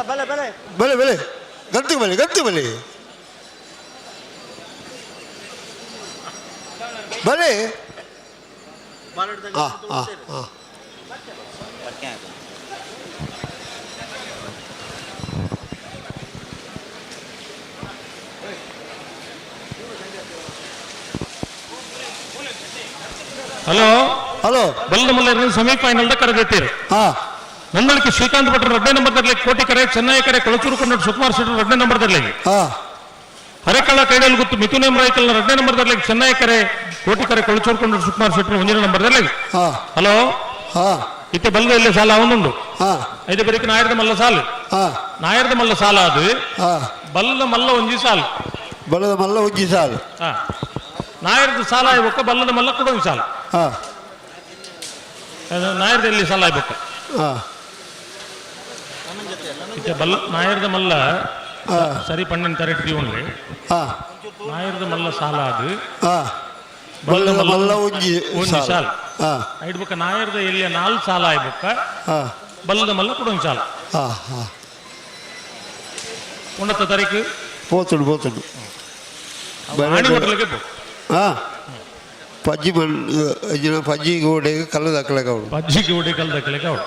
ಬಲೆ ಬಲೆ ಬಲೆ ಗಂತಿ ಬಲೆ ಗಂತಿ ಬಲೆ ಬಲೆ ಹಾಂ ಹಾಂ ಹಾಂ ಹಲೋ ಹಲೋ ಬಲ್ಲದ ಮಲ್ಲರ ಸೆಮಿಫೈನಲ್ the ಕರೆದಿದ್ದೀರಿ. ನಂದಳಿಕೆ ಶ್ರೀಕಾಂತ್ ಭಟ್ರು ಎರಡನೇ ನಂಬರ್ ತರಲಿ ಕೋಟಿ ಕರೆ ಚೆನ್ನೈ ಕರೆ ಕೊಳಚೂರು ಕನ್ನಡ ಸುಕುಮಾರ್ ಶೆಟ್ಟರು ಎರಡನೇ ನಂಬರ್ ತರಲಿ. ಹರೇಕಳ ಕೈಡಲ್ ಗುತ್ತು ಮಿಥುನ್ ಎಂ ರೈಕಲ್ ಎರಡನೇ ನಂಬರ್ ತರಲಿ ಚೆನ್ನೈ ಕರೆ ಕೋಟಿ ಕರೆ ಕೊಳಚೂರು ಕನ್ನಡ ಸುಕುಮಾರ್ ಶೆಟ್ಟರು ಒಂದನೇ ನಂಬರ್ ತರಲಿ. ಹಲೋ ಇತ್ತೆ ಬಲ್ಲದ ಇಲ್ಲಿ ಸಾಲ ಅವನುಂಡು ಐದು ಬರೀಕ್ ನಾಯರದ ಮಲ್ಲ ಸಾಲು ನಾಯರದ ಮಲ್ಲ ಸಾಲ ಅದು ಬಲ್ಲದ ಮಲ್ಲ ಒಂಜಿ ಸಾಲು ಬಲ್ಲದ ಮಲ್ಲ ಒಂಜಿ ಸಾಲು ನಾಯರದ ಸಾಲ ಆಯ್ಬೊಕ್ಕ ಬಲ್ಲದ ಮಲ್ಲ ಕೂಡ ಒಂಜಿ ಸಾಲ ನಾಯರದ ಎಲ್ಲಿ ಸಾಲ ಆಯ್ಬೊಕ್ಕ ಇತ್ತೆ ಬಲ್ಲ ನಾಯರದ ಮಲ್ಲ ಸರಿ ಪಣ್ಣನ್ ಕರೆಕ್ಟ್ ದೀವನ್ಲಿ ನಾಯರದ ಮಲ್ಲ ಸಾಲ ಅದು ಬಲ್ಲದ ಮಲ್ಲ ಒಂಜಿ ಒಂಜಿ ಸಾಲ ಐಡ್ಬೊಕ್ಕ ನಾಯರದ ಎಲ್ಲಿಯ 4 ಸಾಲ ಆಯ್ಬೊಕ್ಕ ಬಲ್ಲದ ಮಲ್ಲ ಕೂಡ ಒಂಜಿ ಸಾಲ ಉನ್ನತ ತಾರೀಕು ಪೋತುಡು ಪೋತುಡು ಆಣಿ ಹೋಟ್ಲಿಗೆ ಪೋ ಪಜ್ಜಿ ಮಣ್ಣು ಪಜ್ಜಿ ಗೋಡೆಗೆ ಕಲ್ಲು ದಾಖಲೆ ಅವಳು ಪಜ್ಜಿ ಗೋಡೆ ಕಲ್ಲು ದಾಖಲೆ ಅವಳು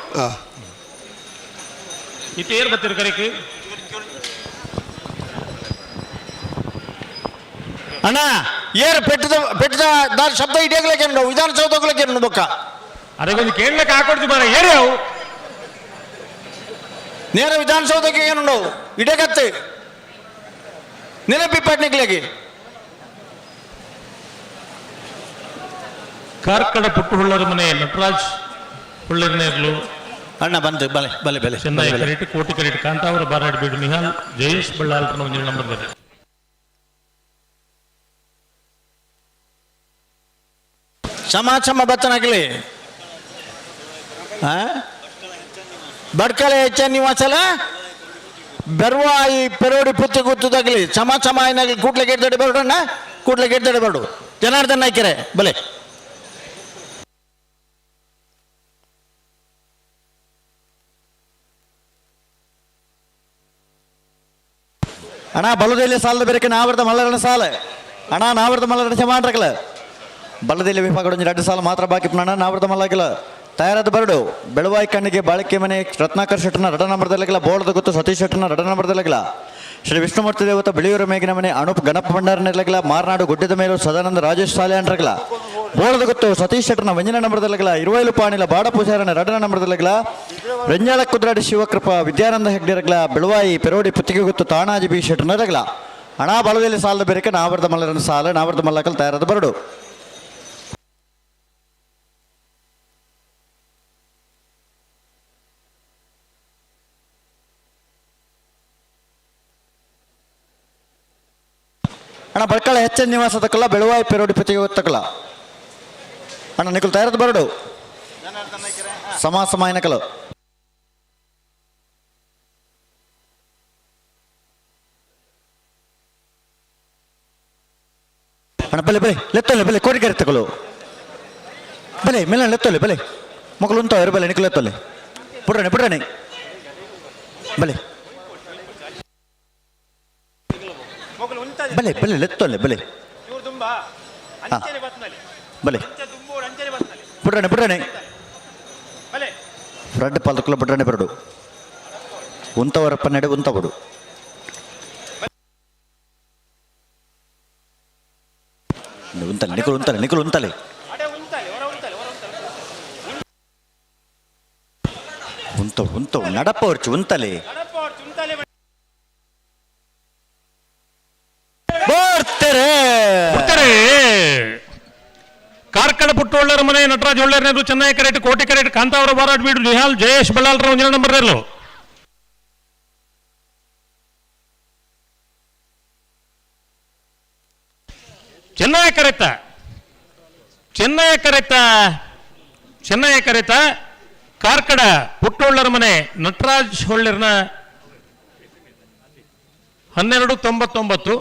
ಇತ್ತು ಏರ್ ಬತ್ತೀರಿ ಕರೆಕ್ ಅಣ್ಣ ಏರ್ ಪೆಟ್ಟದ ಪೆಟ್ಟದ ದಾರಿ ಶಬ್ದ ಇಡೀಗ್ಲಿಕ್ಕೆ ವಿಧಾನಸೌಧಕ್ಕೆ ಬೊಕ್ಕ ಅದೇ ಕೊಂಚ ಕೇಳಲಿಕ್ಕೆ ಹಾಕೊಡ್ತೀವಿ ಬಾರ ಏರಿ ಅವು ನೇರ ವಿಧಾನಸೌಧಕ್ಕೆ ಏನುಂಡವು ಇಡಗತ್ತೆ ನೆನಪಿ ಕಾರ್ಕಳ ಪುಟ್ಟುಹುಳ್ಳರ ಮನೆ ನಟರಾಜ್ ಹುಳ್ಳರನೇರ್ಲು ಅಣ್ಣ ಬಂತು ಬಲೆ ಬಲೆ ಬಲೆ ಚೆನ್ನೈ ಕರೆಟ್ ಕೋಟಿ ಕರೆಟ್ ಕಾಂತಾವರ ಬಾರಾಡ್ ಬೀಡು ನಿಹಾಲ್ ಜಯೇಶ್ ಬಳ್ಳಾಲ್ರನ ಒಂದಿನ ನಂಬರ್ ಬೇರೆ. ಸಮ ಸಮ ಬತ್ತನಾಗಲಿ ಬಡ್ಕಳೆ ಹೆಚ್ಚ ನಿವಾಸಲ ಬೆರ್ವಾಯಿ ಪೆರೋಡಿ ಪುತ್ತಿ ಗುತ್ತದಾಗಲಿ ಸಮ ಸಮ ಏನಾಗಲಿ ಕೂಡ್ಲೆ ಗೆಡ್ದಡೆ ಬರೋಣ ಕೂಡ್ಲೆ ಗೆಡ್ದಡೆ ಬರಡು ಜನಾರ್ದನ್ ನಾಯ್ಕರೆ ಬಲೆ. ಅಣ್ಣ ಬಲದಲ್ಲಿ ಸಾಲದ ಬೇರೆ ನಾವರ್ದ ಮಲ್ಲರನ ಸಾಲ ಅಣ್ಣ ನಾವರ್ದ ಮಲ್ಲರನ ಚಮಾಂಡ್ರಕಲ ಬಲದಲ್ಲಿ ವಿಭಾಗ ಒಂಜಿ 2 ಸಾಲ ಮಾತ್ರ ಬಾಕಿ ಅಣ್ಣ ನಾವರ್ದ ಮಲ್ಲಾಗಿಲ್ಲ ತಯಾರಾದ ಬರಡು ಬೆಳವಾಯಿ ಕಣ್ಣಿಗೆ ಬಾಳಿಕೆ ಮನೆ ರತ್ನಾಕರ್ ಶೆಟ್ಟನ ರಡ ನಂಬರ್ದಲ್ಲಿಲ್ಲ ಬೋಳದ ಗೊತ್ತು ಸತೀಶ್ ಶೆಟ್ಟನ ರಡ ನಂಬರ್ದಲ್ಲಿಲ್ಲ ಶ್ರೀ ವಿಷ್ಣುಮೂರ್ತಿ ದೇವತ ಬಿಳಿಯೂರು ಮೇಗಿನ ಮನೆ ಅನೂಪ್ ಗಣಪ ಭಂಡಾರನಿರ್ಲಗಿಲ್ಲ ಮಾರ್ನಾಡು ಗುಡ್ಡದ ಮೇಲೂ ಸದಾನಂದ ರಾಜೇಶ್ ಸಾಲೆ ಅಂಡ್ರಗಲ ಬೋಳದ ಗೊತ್ತು ಸತೀಶ್ ಶೆಟ್ಟನ ವಂಜನ ನಂಬರ್ದಲ್ಲಿಲ್ಲ ಇರುವೈಲು ಪಾಣಿಲ ಬಾಡ ಪೂಜಾರನ ರಡನ ನಂಬರ್ದಲ್ಲಿಲ್ಲ ರಂಜಾಳ ಕುದ್ರಾಡಿ ಶಿವಕೃಪಾ ವಿದ್ಯಾನಂದ ಹೆಗ್ಡೆರಗಲ ಬೆಳವಾಯಿ ಪೆರೋಡಿ ಪುತ್ತಿಗೆ ಗೊತ್ತು ತಾಣಾಜಿ ಬಿ ಶೆಟ್ಟನರಗಲ ಹಣ ಬಲದಲ್ಲಿ ಸಾಲದ ಬೇರೆಕೆ ನಾವರ್ದ ಮಲ್ಲರನ ಸಾಲ ನಾವರ್ದ ಮಲ್ಲಕಲ್ ತಯಾರಾದ ಬರಡು. ಅಣ್ಣ ಬಡ್ಕಳ ಹೆಚ್ಚ ನಿವಾಸ ತಕ್ಕಲ್ಲ ಬೆಳುವಾಯಿ ಪೆರೋಡಿ ಪುತ್ತಿಗೆ ಗೊತ್ತಕ್ಕಲ್ಲ ಅಣ್ಣ ನಿಕಲ್ ತಯಾರದ ಬರಡು ಸಮ ಸಮ ಏನಕಲು. ಅಣ್ಣ ಬಲೆ ಬಲೆ ಲೆತ್ತೊಲೆ ಬಲೆ ಕೋಟಿ ಕರೆ ತಗೊಳ್ಳು ಬಲೆ ಮೇಲೆ ಲೆತ್ತೊಲೆ ಬಲೆ ಮೊಗಲು ಉಂತಾವ್ರು ಬಲೆ ನಿಕ್ಲು ಲೆತ್ತೊಲೆ ಪುಡ್ರಣೆ ಪುಡ್ರಣೆ ಬಲೆ ಬಲೆ ಬಲೆ ಲೆತ್ತೊಲೆ ಬಲೆ ಹಾ ಬಲೆ ಪುಡ್ರಣೆ ಪುಡ್ರಣೆ ರಡ್ಡು ಪಾಲ್ದಕ್ಕಲ ಬಡ್ರಣೆ ಬರಡು ಉಂತವರಪ್ಪ ನಡೆ ಉಂತವಡು ಉಂತಲೆ ನಿಕುಲು ಉಂತಲೆ ನಿಕುಲು ಉಂತಲೆ ಉಂತವು ಉಂತವು ನಡಪ ಹೊರ್ಚು ಉಂತಲೆ ಬರ್ತಾರೆ ಬರ್ತಾರೆ. ಕಾರ್ಕಳ ಪುಟ್ಟೊಳ್ಳರ ಮನೆ ನಟರಾಜ್ ಒಳ್ಳೆಯರ್ನೇದು ಚೆನ್ನೈ ಕರೆಟ್ ಕೋಟಿ ಕರೆಟ್ ಕಾಂತಾವರ ಬಾರಾಟ್ ಬೀಡು ನಿಹಾಲ್ ಜಯೇಶ್ ಬಳ್ಳಾಲ್ರ ಒಂದಿನ ನಂಬರ್ ಇರಲು. ಚೆನ್ನೈ ಕರೆತ ಚೆನ್ನೈ ಕರೆತ ಚೆನ್ನೈ ಕರೆತ ಕಾರ್ಕಡ ಪುಟ್ಟೊಳ್ಳರ ಮನೆ ನಟರಾಜ್ ಹೊಳ್ಳೆರ್ನ 12.99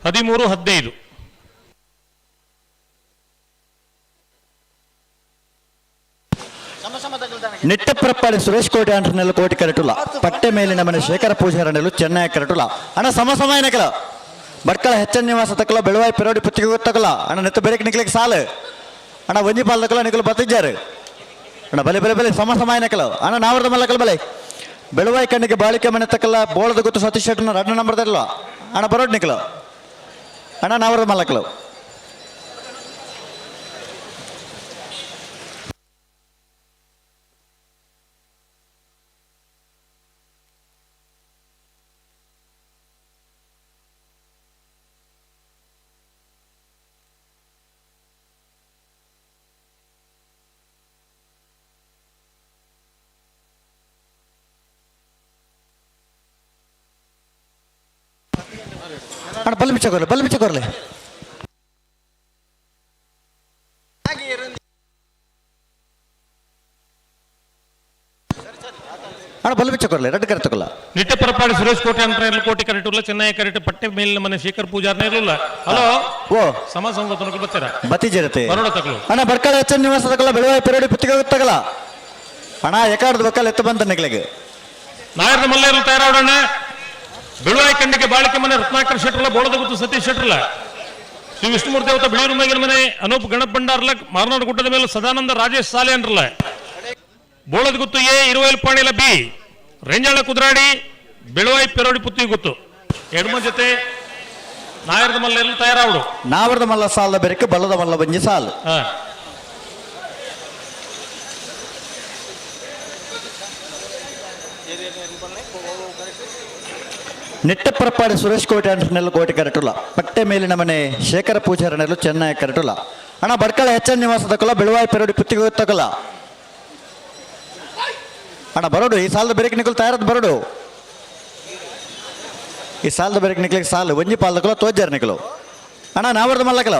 13.15. ನಿಟ್ಟಪ್ರಪ್ಪಾಡಿ ಸುರೇಶ್ ಕೋಟಿ ಅಂಟನೆಲ್ಲ ಕೋಟಿ ಕರೆಟುಲ ಪಟ್ಟೆ ಮೇಲಿನ ಮನೆ ಶೇಖರ ಪೂಜಾರನೆಲ್ಲ ಚೆನ್ನೈ ಕರೆಟುಲ ಅಣ್ಣ ಸಮ ಸಮಯನಕಲ ಬಡ್ಕಳ ಹೆಚ್ಚನ್ ನಿವಾಸ ತಕ್ಕಲ ಬೆಳವಾಯಿ ಪೆರೋಡಿ ಪುತ್ತಿಗೆ ಗೊತ್ತಕಲ ಅಣ್ಣ ನೆತ್ತ ಬೆರಕ್ ನಿಕ್ಲಿಕ್ಕೆ ಸಾಲು ಅಣ್ಣ ಒಂಜಿ ಪಾಲ್ ತಕ್ಕಲ ನಿಕಲು ಬತ್ತಿದ್ದಾರೆ ಅಣ್ಣ ಬಲೆ ಬಲೆ ಬಲೆ ಸಮ ಸಮಯನಕಲ ಅಣ್ಣ ನಾವರದ ಮಲ್ಲಕಲ ಬಲೆ ಬೆಳವಾಯಿ ಕಣ್ಣಿಗೆ ಬಾಳಿಕೆ ಮನೆ ತಕ್ಕಲ್ಲ ಬೋಳದ ಗೊತ್ತು ಸತೀಶ್ ಶೆಟ್ಟನ ರಡ್ನ ನಂಬರ್ ತರಲ್ಲ ಅಣ್ಣ ಬರೋಡ್ ನಿಕಲು ಅಣ್ಣ ನಾವರದ ಮಲ್ಲಕಲು. ಅಣ್ಣ ಬಲ್ಲು ಬಿಚ್ಚ ಕೊರ್ಲೆ ಬಲ್ಲು ಬಿಚ್ಚ ಕೊರ್ಲೆ ಅಣ್ಣ ಬಲ್ಲು ಬಿಚ್ಚ ಕೊರ್ಲೆ ರಡ್ಡು ಕರೆ ತಗೊಲ್ಲ. ನಿಟ್ಟಪರಪಾಡಿ ಸುರೇಶ್ ಕೋಟೆ ಅಂತ ಇರಲು ಕೋಟಿ ಕರೆಟ್ ಉಲ್ಲ ಚೆನ್ನೈ ಕರೆಟ್ ಪಟ್ಟೆ ಮೇಲಿನ ಮನೆ ಶೇಖರ್ ಪೂಜಾರ್ನ ಇರಲಿಲ್ಲ. ಹಲೋ ಓ ಸಮ ಸಮ ಬರ್ತೀರ ಬತ್ತಿ ಜರತೆ ಬರೋಣ ತಗೊಳ್ಳು. ಅಣ್ಣ ಬರ್ಕಳ ಹೆಚ್ಚನ್ ನಿವಾಸ ತಗೊಲ್ಲ ಬೆಳವಾಯಿ ಪೆರೋಡಿ ಪುತ್ತಿಗೆ ತಗಲ ಅಣ್ಣ ಎಕಾಡ್ದು ಬಕ್ಕಲ್ ಎತ್ತು ಬಂತ ನಿಕ್ಲೆಗೆ. ನಾಯರ್ನ ಮಲ್ಲೇರು ತಯಾರಾಡೋಣ. ಬೆಳುವಾಯಿ ಕಣ್ಣಿಗೆ ಬಾಳಿಕೆ ಮನೆ ರತ್ನಾಕರ್ ಶೆಟ್ರಲ್ಲ ಬೋಳದ ಗುತ್ತು ಸತೀಶ್ ಶೆಟ್ರಲ್ಲ ಶ್ರೀ ವಿಷ್ಣುಮೂರ್ತಿ ದೇವತ ಬಿಳಿಯೂರು ಮೇಗಿನ ಮನೆ ಅನೂಪ್ ಗಣಪ್ ಭಂಡಾರ್ಲ ಮಾರನಾಡು ಗುಡ್ಡದ ಮೇಲೆ ಸದಾನಂದ ರಾಜೇಶ್ ಸಾಲೆ ಅಂದ್ರಲ್ಲ ಬೋಳದ ಗುತ್ತು ಎ ಇರುವೈಲ್ ಪಾಣಿಲ ಬಿ ರೇಂಜಾಳ ಕುದ್ರಾಡಿ ಬೆಳುವಾಯಿ ಪೆರೋಡಿ ಪುತ್ತಿ ಗುತ್ತು ಎಡಮ ಜೊತೆ ನಾಯರದ ಮಲ್ಲೇರು ತಯಾರಾವಡು. ನಾವರದ ಮಲ್ಲ ಸಾಲದ ಬೆರಕೆ ಬಲ್ಲದ ಮಲ್ಲ ಬಂಜಿ ಸಾಲು. ನಿಟ್ಟಪ್ರಪ್ಪಾಡಿ ಸುರೇಶ್ ಕೋಟೆ ಅಂಟನೆಲ್ಲ ಕೋಟಿ ಕರೆಟುಲ ಪಟ್ಟೆ ಮೇಲಿನ ಮನೆ ಶೇಖರ ಪೂಜಾರನೆಲ್ಲ ಚೆನ್ನೈ ಕರೆಟುಲ ಅಣ್ಣ ಬಡ್ಕಳ ಹೆಚ್ಚನ್ ನಿವಾಸ ತಕೊಲ್ಲ ಬೆಳುವಾಯಿ ಪೆರೋಡಿ ಪುತ್ತಿಗೆ ತಕೊಲ್ಲ ಅಣ್ಣ ಬರೋಡು ಈ ಸಾಲದ ಬೆರಕೆ ನಿಕಲ್ ತಯಾರದ್ ಬರೋಡು ಈ ಸಾಲದ ಬೆರಕೆ ನಿಕ್ಲಿಗೆ ಸಾಲು ಒಂಜಿ ಪಾಲ್ ತಕೊಲ್ಲ ತೋಜಾರ ನಿಕಲು ಅಣ್ಣ ನಾವರ್ದ ಮಲ್ಲಕಲ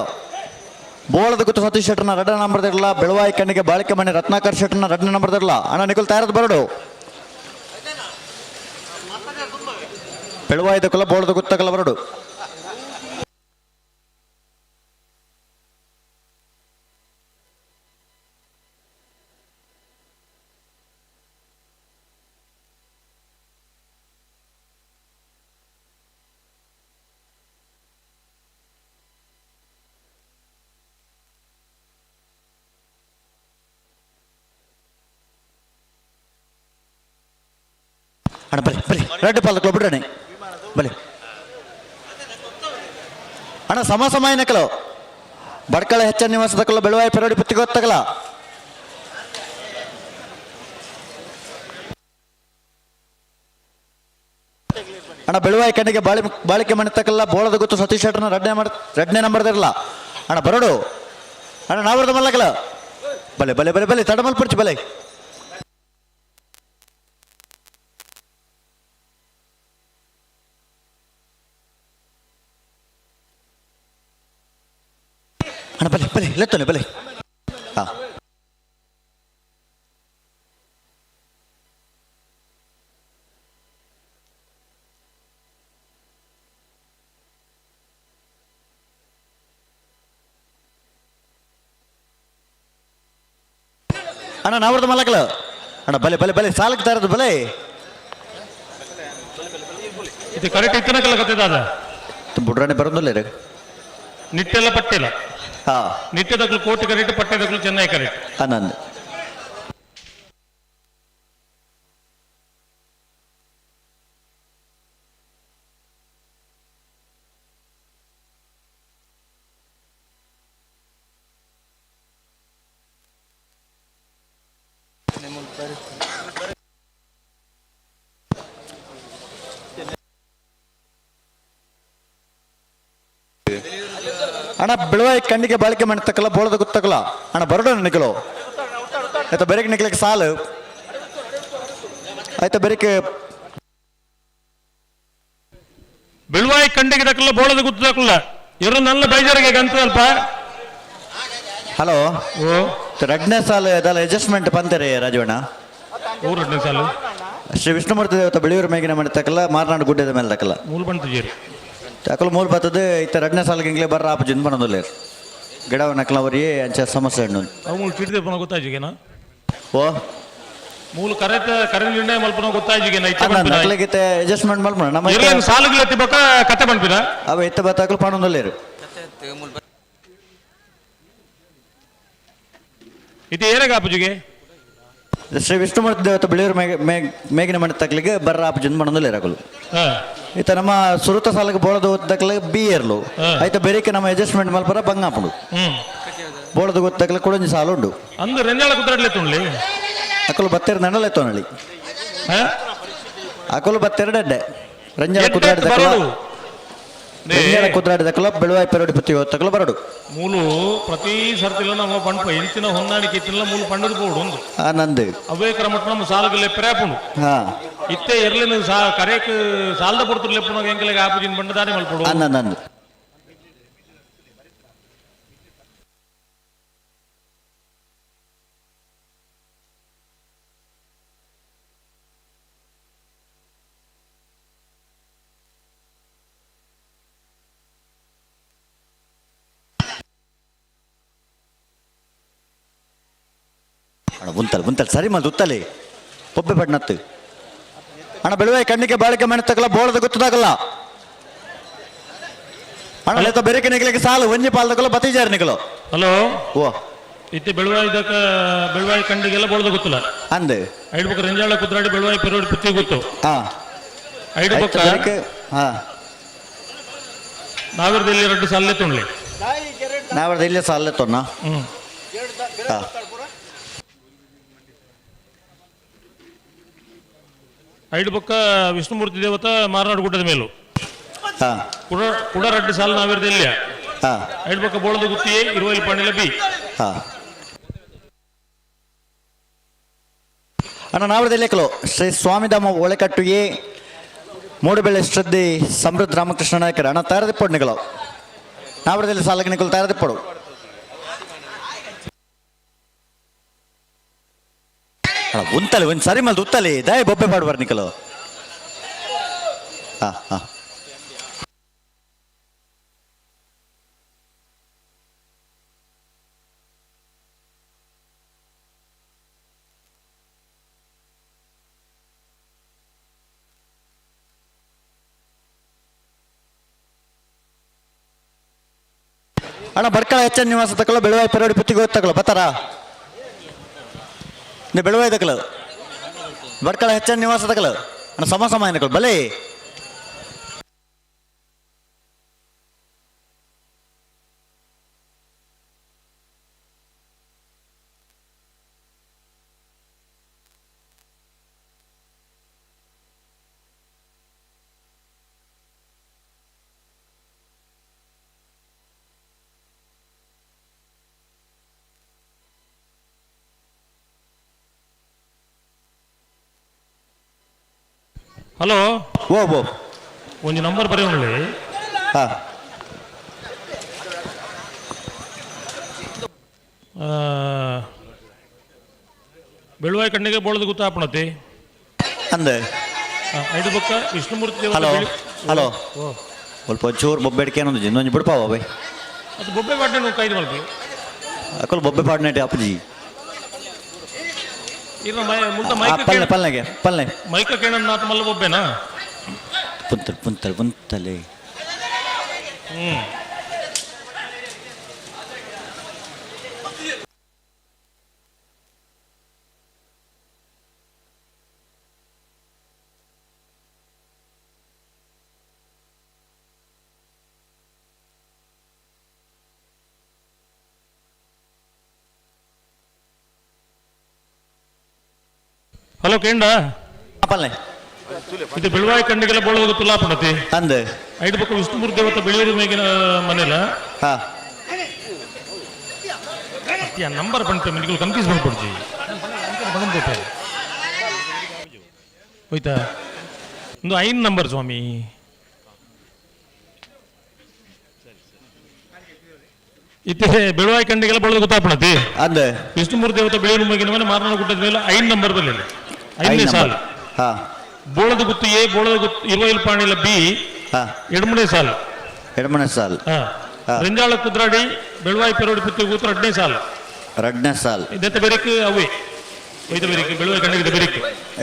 ಬೋಳದ ಗುತ್ತು ಸತೀಶ್ ಶೆಟ್ಟರ್ನ ರಡ್ಡ ನಂಬರ್ ಇರಲ್ಲ ಬೆಳುವಾಯಿ ಕಣ್ಣಿಗೆ ಬಾಳಿಕೆ ಮನೆ ರತ್ನಾಕರ್ ಶೆಟ್ಟರ್ನ ರಡ್ಡ ನಂಬರ್ ಇರಲ್ಲ ಅಣ್ಣ ನಿಕಲ್ ತಯಾರದ್ ಬರೋಡು ಬೆಳುವಾಯ್ದ ಕುಲ ಬೋಳದ ಗುತ್ತಕಲ ಬರಡು. ಅಣ್ಣ ಬಲೆ ಬಲೆ ರೆಡ್ ಪಾಲ್ ಬಿಡ್ರಣೆ ಬಲೆ ಅಣ್ಣ ಸಮ ಸಮಯ ನಕಲು ಬಡ್ಕಳ ಹೆಚ್ಚ ನಿವಾಸದ ಕಲ್ಲ ಬೆಳುವಾಯಿ ಪೆರೋಡಿ ಪುತ್ತಿಗೆ ಗೊತ್ತಗಲ ಅಣ್ಣ ಬೆಳುವಾಯಿ ಕಣ್ಣಿಗೆ ಬಾಳಿಕೆ ಮನೆ ತಕಲ್ಲ ಬೋಳದ ಗೊತ್ತು ಸತೀಶ್ ಶೆಟ್ಟರ್ನ ರಡ್ನೇ ನಂಬರ್ ಇರಲ್ಲ ಅಣ್ಣ ಬರೋಡು ಅಣ್ಣ ನಾವರದ ಮಲ್ಲಕಲ ಬಲೆ ಬಲೆ ಬಲೆ ಬಲೆ ತಡಮಲ್ ಪುರ್ಚಿ ಬಲೆ ಅಣ್ಣ ಬಲೆ ಬಲೆ ಲೆತ್ತೋನೆ ಬಲೆ ಹಾ. ಅಣ್ಣ ನಾವ್ರದ್ದು ಮಲಕಲ ಅಣ್ಣ ಬಲೆ ಬಲೆ ಬಲೆ ಸಾಲಕ್ಕೆ ತರದು ಬಲೆ ಇದು ಕರೆಕ್ಟ್ ಇತ್ತನಕಲ್ಲ ಕತೆ ದಾದ ಬುಡ್ರಾಣಿ ಬರೋದಿಲ್ಲ ರೀ ನಿಟ್ಟೆಲ್ಲ ಪಟ್ಟಿಲ್ಲ ಹಾ ನಿಟ್ಟೆದಕ್ಲು ಕೋಟಿ ಕರೆಕ್ಟ್ ಪಟ್ಟೆದಕ್ಲು ಚೆನ್ನೈ ಕರೆಕ್ಟ್ ಆನಂದ್ ಅಣ್ಣ ಬೆಳವಾಯಿ ಕಣ್ಣಿಗೆ ಬಾಳಿಕೆ ಮಾಡ್ತಕ್ಕಲ್ಲ ಬೋಳದ ಗೊತ್ತಕ್ಕಲ್ಲ ಅಣ್ಣ ಬರೋಣ ನಿಖಲು ಆಯ್ತಾ ಬೆರಕೆ ನಿಕ್ಲಕ್ಕೆ ಸಾಲು ಆಯ್ತಾ ಬೆರಕೆ ಬೆಳುವಾಯಿ ಕಂಡಿಗೆ ದಕ್ಕಲ್ಲ ಬೋಳದ ಗುತ್ತದಕ್ಕಲ್ಲ ಇವರು ನನ್ನ ಬೇಜಾರಿಗೆ ಗಂತದಲ್ಪ ಹಲೋ ರಡ್ನೇ ಸಾಲು ಅದಲ್ಲ ಅಡ್ಜಸ್ಟ್ಮೆಂಟ್ ಬಂತಾರೆ ರಾಜವಣ್ಣ ಊರಡ್ನೇ ಸಾಲು ಶ್ರೀ ವಿಷ್ಣುಮೂರ್ತಿ ದೇವತ ಬೆಳೆಯೂರು ಮೇಗಿನ ಮಾಡ್ತಕ್ಕಲ್ಲ ಮಾರನಾಡು ಗುಡ್ಡದ ಮೇಲೆ ತಕ್ಕಲ್ಲ ಮೂಲ ಬಂತು ಜೇರಿ ತಕಲು ಮೂಲ ಬರ್ತದೆ ಇತ್ತ ರಡ್ನೇ ಸಾಲಿಗೆ ಇಂಗ್ಲೇ ಬರ್ರ ಆಪ ಜಿಂದ ಬನ್ನೋದಿಲ್ಲ ಗಿಡವ ನಕಲವರಿ ಅಂಚ ಸಮಸ್ಯೆ ಹಣ್ಣು ಅವು ಮೂಲ ಚಿಡಿದೆ ಪನ ಗೊತ್ತಾಜಿಗೇನ ಓ ಮೂಲ ಕರೆ ಕರೆ ನಿರ್ಣಯ ಮಲ್ಪನ ಗೊತ್ತಾಜಿಗೇನ ಇಚ್ಛೆ ಅಣ್ಣ ನಕಲಿಗಿತ್ತೆ ಅಡ್ಜಸ್ಟ್ಮೆಂಟ್ ಮಲ್ಪಣ ನಮ್ಮ ಇರ್ಲೇನು ಸಾಲುಗಳು ಎತ್ತಿಬಕ್ಕ ಕತೆ ಬಂದ್ಪಿನ ಅವ ಎತ್ತ ಬತ್ತಾಕಲು ಪಣೊಂದಿಲ್ಲ ಇದು ಏನಾಗ ಆಪುಜಿಗೆ ಶ್ರೀ ವಿಷ್ಣುಮೂರ್ತಿ ದೇವತ ಬೆಳೆಯೂರು ಮೇಗಿನ ಮನೆ ತಕ್ಲಿಗೆ ಬರ್ರ ಆಪ ಜಿಂದ ಬನ್ನೋದಿಲ್ಲ ಇರಕಲು ಈತ ನಮ್ಮ ಸುರುತ ಸಾಲಕ್ಕೆ ಬೋಳದ ಗೊತ್ತಕ್ಲೆ ಬಿ ಇರ್ಲು ಆಯ್ತಾ ಬೇರೆಕೆ ನಮ್ಮ ಅಡ್ಜಸ್ಟ್ಮೆಂಟ್ ಮಲ್ಪರ ಬಂಗಾಪುಡು ಬೋಳದ ಗೊತ್ತಕ್ಲೆ ಕೊಡೊಂಜಿ ಸಾಲು ಉಂಡು ಅಂದು ರೆಂಜಾಳ ಕುದ್ರಡ್ಲೆ ತುಣ್ಲಿ ಅಕಲು ಬತ್ತೆರ ದಂಡಲೆ ತೋನಳಿ ಅಕಲು ಬತ್ತೆರಡೆಡ್ಡೆ ರಂಜಾಳ ಕುದ್ರಾಡಿದಕಲ ರಂಜಾಳ ಕುದ್ರಾಡಿದಕಲ ಬೆಳುವಾಯಿ ಪೆರಡಿ ಪುತ್ತಿ ಹೊತ್ತಕಲ ಬರಡು ಮೂಲು ಪ್ರತಿ ಸರ್ತಿಲ ನಮ್ಮ ಪಂಪ ಇಂಚಿನ ಹೊಂದಾಣಿಕೆ ಇತ್ತಿಲ್ಲ ಮೂಲು ಪಂಡದ ಬೋಡು ಒಂದು ಆ ನಂದು ಅವೇ ಕ್ರಮಟ್ ನಮ್ಮ ಸಾಲುಗಲೆ ಪ್ರೇಪುಂಡು ಹಾ ಇತ್ತೆ ಎರ್ಲಿನ ಸಾ ಕರೇಕ್ ಸಾಲದ ಪೊರ್ತುರು ಲೆಪ್ಪುನ ಎಂಕಲೆಗೆ ಆಪುಜಿನ ಬಂಡ ದಾನಿ ಮಲ್ಪಡು ನಂದು ಅಣ್ಣ ಉಂತಲ್ ಉಂತಲ್ ಸರಿ ಮಲ್ದು ಉತ್ತಲಿ ಒಬ್ಬೆ ಬಣ್ಣತ್ತು ಅಣ್ಣ ಬೆಳುವೆ ಕಣ್ಣಿಗೆ ಬಾಳಿಕೆ ಮನೆ ತಕಲ ಬೋಳದ ಗೊತ್ತದಾಗಲ್ಲ ಅಣ್ಣ ಲೇತ ಬೆರಕೆ ನಿಗಲಿಗೆ ಸಾಲು ಒಂಜಿ ಪಾಲ್ದಕಲ್ಲ ಬತಿಜಾರ ನಿಗಲು ಹಲೋ ಓ ಇತ್ತೆ ಬೆಳುವಾಯಿ ದಕ ಬೆಳುವಾಯಿ ಕಂಡಿಗೆಲ್ಲ ಬೋಳದ ಗೊತ್ತಿಲ್ಲ ಅಂದೆ ಐಡ್ಬಕ್ಕ ರಂಜಾಳ ಕುದ್ರಾಡಿ ಬೆಳುವಾಯಿ ಪೆರೋಡಿ ಪುತ್ತಿ ಗೊತ್ತು ಹಾ ಐಡ್ಬಕ್ಕ ಬೆರಕೆ ಹಾ ನಾವಿರದಲ್ಲಿ ಎರಡು ಸಾಲೇ ತುಣ್ಲಿ ನಾವಿರದ ಇಲ್ಲೇ ಸಾಲೇ ತೊನ್ನ ಹ್ಮ್ ಹಾ ಐಡ್ಬಕ್ಕ ವಿಷ್ಣುಮೂರ್ತಿ ದೇವತ ಮಾರನಾಡು ಗುಡ್ಡದ ಮೇಲು ಹಾ ಕುಡ ಕುಡ ರಡ್ಡು ಸಾಲ ನಾವಿರದಲ್ಲಿ ಹಾ ಐಡ್ಬಕ್ಕ ಬೋಳದ ಗುತ್ತಿಯೇ ಇರುವಲ್ಲಿ ಪಾಂಡಿಲ ಬಿ ಹಾ ಅಣ್ಣ ನಾವಿರದಲ್ಲಿ ಕೆಲವು ಶ್ರೀ ಸ್ವಾಮಿಧಾಮ ಒಳೆಕಟ್ಟು ಎ ಮೂಡುಬೆಳ್ಳೆ ಶ್ರದ್ಧೆ ಸಮೃದ್ಧ ರಾಮಕೃಷ್ಣ ನಾಯಕರ ಅಣ್ಣ ತಯಾರದಿಪ್ಪಡು ನಿಗಲು ನಾವಿರದಲ್ಲಿ ಸಾಲಕ್ಕೆ ನಿಕಲು ತಯಾರದಿಪ್ಪಡು ಅಣ್ಣ ಉಂತಲಿ ಒಂದು ಸರಿ ಮಲ್ದು ಉತ್ತಲಿ ದಯ ಬೊಬ್ಬೆ ಪಾಡುವಾರ ನಿಕಲು ಹಾ ಹಾ ಅಣ್ಣ ಬಡ್ಕಳ ಎಚ್ ಎನ್ ನಿವಾಸ ತಕಲ ಬೆಳುವಾಯಿ ಪೆರೋಡಿ ಪುತ್ತಿಗೆ ಹೋಗ್ತಕಲ ಬತ್ತಾರ ನೀವು ಬೆಳುವಾಯಿ ತಕಲ ಬಡ್ಕಳ ಎಚ್ ಎನ್ ನಿವಾಸ ತಕಲ ಅಣ್ಣ ಸಮ ಸಮ ಏನಕಲ್ ಬಲೆ ಹಲೋ ಓ ಓ ಒಂದು ನಂಬರ್ ಬರೆಯೋಣ ಹಾ ಬೆಳುವಾಯಿ ಕಣ್ಣಿಗೆ ಬೋಳದ ಗುತ್ತಾಪಣತಿ ಅಂದೆ ಐದು ಬಕ್ಕ ವಿಷ್ಣುಮೂರ್ತಿ ದೇವತ ಹಲೋ ಹಲೋ ಓ ಸ್ವಲ್ಪ ಒಂಚೂರು ಬೊಬ್ಬೆ ಅಡಿಕೆ ಅನ್ನೊಂದು ಇನ್ನೊಂದು ಬಿಡ್ಪಾವ ಬೈ ಅದು ಬೊಬ್ಬೆ ಪಾಟ್ನೆ ಕೈದು ಮಲ್ಪಿ ಅಕಲ್ ಬೊಬ್ಬೆ ಪಾಡ್ನೆಟ್ ಅಪ್ಪಜಿ ಪಲ್ಲೆ ಪಲ್ಲೆಗೆ ಪಲ್ಲೆ ಮೈಕ ಕೇಳನಾಥ ಮಲ್ಲ ಒಬ್ಬೆನಾ ಪುಂತಲ್ ಪುಂತಲ್ ಪುಂತಲೆ. ಹಲೋ ಕೇಂಡ ಪಲ್ಲೆ ಇದು ಬೆಳವಾಯಿ ಕಣ್ಣಿಗೆಲ್ಲ ಬೋಳೋದು ತುಲಾಪಣತಿ ಅಂದೆ ಐದು ಪಕ್ಕ ವಿಷ್ಣುಮೂರ್ತಿ ದೇವತ ಬೆಳೆಯೂರು ಮೇಗಿನ ಮನೆಲ ಹಾ ನಂಬರ್ ಪಂಪೆ ಮೆಡಿಕಲ್ ಕನ್ಫ್ಯೂಸ್ ಮಾಡ್ಕೊಡ್ಜಿ ಬಂದ್ಬಿಟ್ಟೆ ಹೋಯ್ತಾ ಒಂದು 5 ನಂಬರ್ ಸ್ವಾಮಿ. ಇತ್ತೆ ಬೆಳವಾಯಿ ಕಣ್ಣಿಗೆಲ್ಲ ಬೋಳೋದು ಗೊತ್ತಾಪಣತಿ ಅಂದೆ ವಿಷ್ಣುಮೂರ್ತಿ ದೇವತ ಬೆಳೆಯೂರು ಮೇಗಿನ ಮನೆ ಮಾರನ ಗುಡ್ಡದ ಮೇಲೆ 5 ನಂಬರ್ ಬರಲಿಲ್ಲ 5ನೇ ಸಾಲು. ಹಾ ಬೋಳದ ಗುತ್ತು ಎ, ಬೋಳದ ಗುತ್ತು ಇರುವೈಲ್ ಪಾಣಿಲ ಬಿ, ಎಡಮನೆ ಸಾಲು. ಎಡಮನೆ ಸಾಲು. ರಂಜಾಳ ಕುದ್ರಾಡಿ ಬೆಳವಾಯಿ ಪೆರೋಡಿ ಪುತ್ತಿ ಕೂತ್ರ 2ನೇ ಸಾಲು. 2ನೇ ಸಾಲು. ಇದೆತ್ತ ಬೆರಕ್ ಅವೇ ಒಯ್ತ ಬೆರಕ್ ಬೆಳವಾಯಿ ಕಣ್ಣಿಗೆ ಬೆರಕ್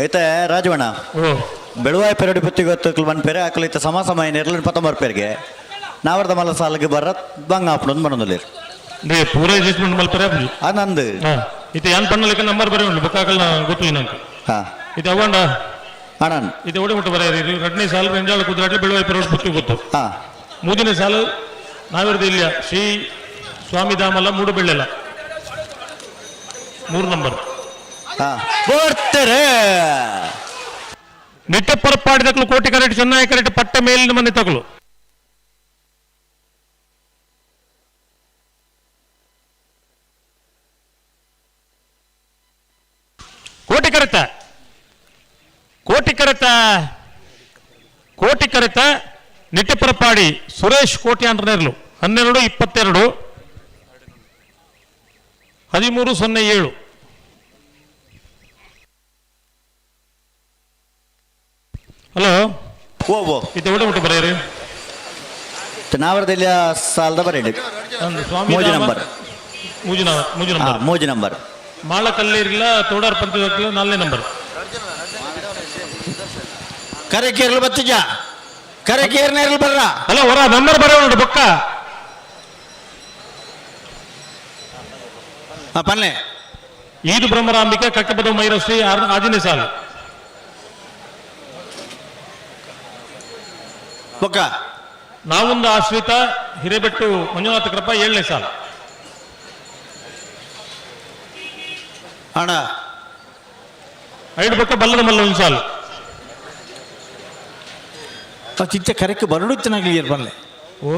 ಐತೆ ರಾಜವಣ್ಣ. ಬೆಳವಾಯಿ ಪೆರೋಡಿ ಪುತ್ತಿ ಗೊತ್ತು ಮನ್ ಪೆರೆ ಹಾಕಲಿತ್ತ ಸಮ ಸಮಯ ನೆರಳಿನ ಪತ್ತೊಂಬರ್ ಪೇರಿಗೆ ನಾವರ್ದ ಮಲ್ಲ ಸಾಲಿಗೆ ಬರ ಬಂಗ ಆಪಣೊಂದು ಬನ್ನೊಂದಿಲ್ಲ ಪೂರ ಅಡ್ಜಸ್ಟ್ಮೆಂಟ್ ಮಲ್ಪರೆ ನಂದು ಇದು ಏನ್ ಪಣ್ಣಲಿಕ್ಕೆ ನಂಬರ್ ಬರೀ ಉಂಟು ಬುಕ್ಕಾಕಲ್ನ ಗೊತ್ತು ನಂಗೆ. ಹಾ ಇದು ಅವಂಡ ಅಣ್ಣನ್ ಇದು ಓಡಿ ಮುಟ್ಟು ಬರೆಯರಿ. 2ನೇ ಸಾಲು ರಂಜಾಳ ಕುದ್ರಾಡಿ ಬೆಳವಾಯಿ ಪೆರೋಡಿ ಪುತ್ತಿ ಗೊತ್ತು. 3ನೇ ಸಾಲು ನಾವಿರದ ಇಲ್ಲ ಶ್ರೀ ಸ್ವಾಮಿಧಾಮಲ್ಲ ಮೂಡುಬೆಳ್ಳೆಲ್ಲ 3 ನಂಬರ್. ಬರ್ತಾರೆ ನಿಟ್ಟಪರಪಾಡಿ ತಕಲು ಕೋಟಿ ಕರೆಟ್ ಚೆನ್ನಾಗಿ ಕರೆಟ್ ಪಟ್ಟ ಮೇಲಿನ ಮನೆ ತಕಲು. ಕೋಟಿ ಕರೆತ ಕೋಟಿ ಕರೆತ ಕೋಟಿ ಕರೆತ ನಿಟ್ಟಪರಪಾಡಿ ಸುರೇಶ್ ಕೋಟಿ ಅಂದ್ರನೇರ್ಲು 12 22 13 07. ಹಲೋ ಓ ಓ ಇದು ಎവിടെ ಬಿಟ್ಟು ಬರೆಯರಿ? ನಾವರದಲ್ಲಿ ಸಾಲದ ಬರೆಯಲಿ ಮೂಜಿ ನಂಬರ್ ಮೂಜಿ ನಂಬರ್ ಮೂಜಿ ನಂಬರ್ ಮಾಳಕಲ್ಲೇರಿಲ್ಲ ತೋಡಾರ್ ಪಂಚ 4ನೇ ನಂಬರ್. ಕರೆಕೇರ್ಲು ಬತ್ತಿಜ ಕರೆಕೇರ್ನೇರ್ಲು ಬರ್ರ. ಹಲೋ ಹೊರ ನಂಬರ್ ಬರೋ ನೋಡು ಬೊಕ್ಕ. ಪನ್ನೆ ಈದು ಬ್ರಹ್ಮರಾಂಬಿಕೆ ಕಕ್ಕಬದ ಮೈರಶ್ರೀ 6ನೇ ಸಾಲು. ಬೊಕ್ಕ ನಾವೊಂದು ಆಶ್ರಿತ ಹಿರೇಬೆಟ್ಟು ಮಂಜುನಾಥ ಕೃಪಾ 7ನೇ ಸಾಲು. ಅಣ್ಣ ಐದು ಬೊಕ್ಕ ಬಲ್ಲದ ಮಲ್ಲ 1 ಸಾಲು. ಚಿತ್ತ ಕರೆಕ್ ಬರಡುತ್ತನಾಗಲಿ ಬರಲೆ ಓ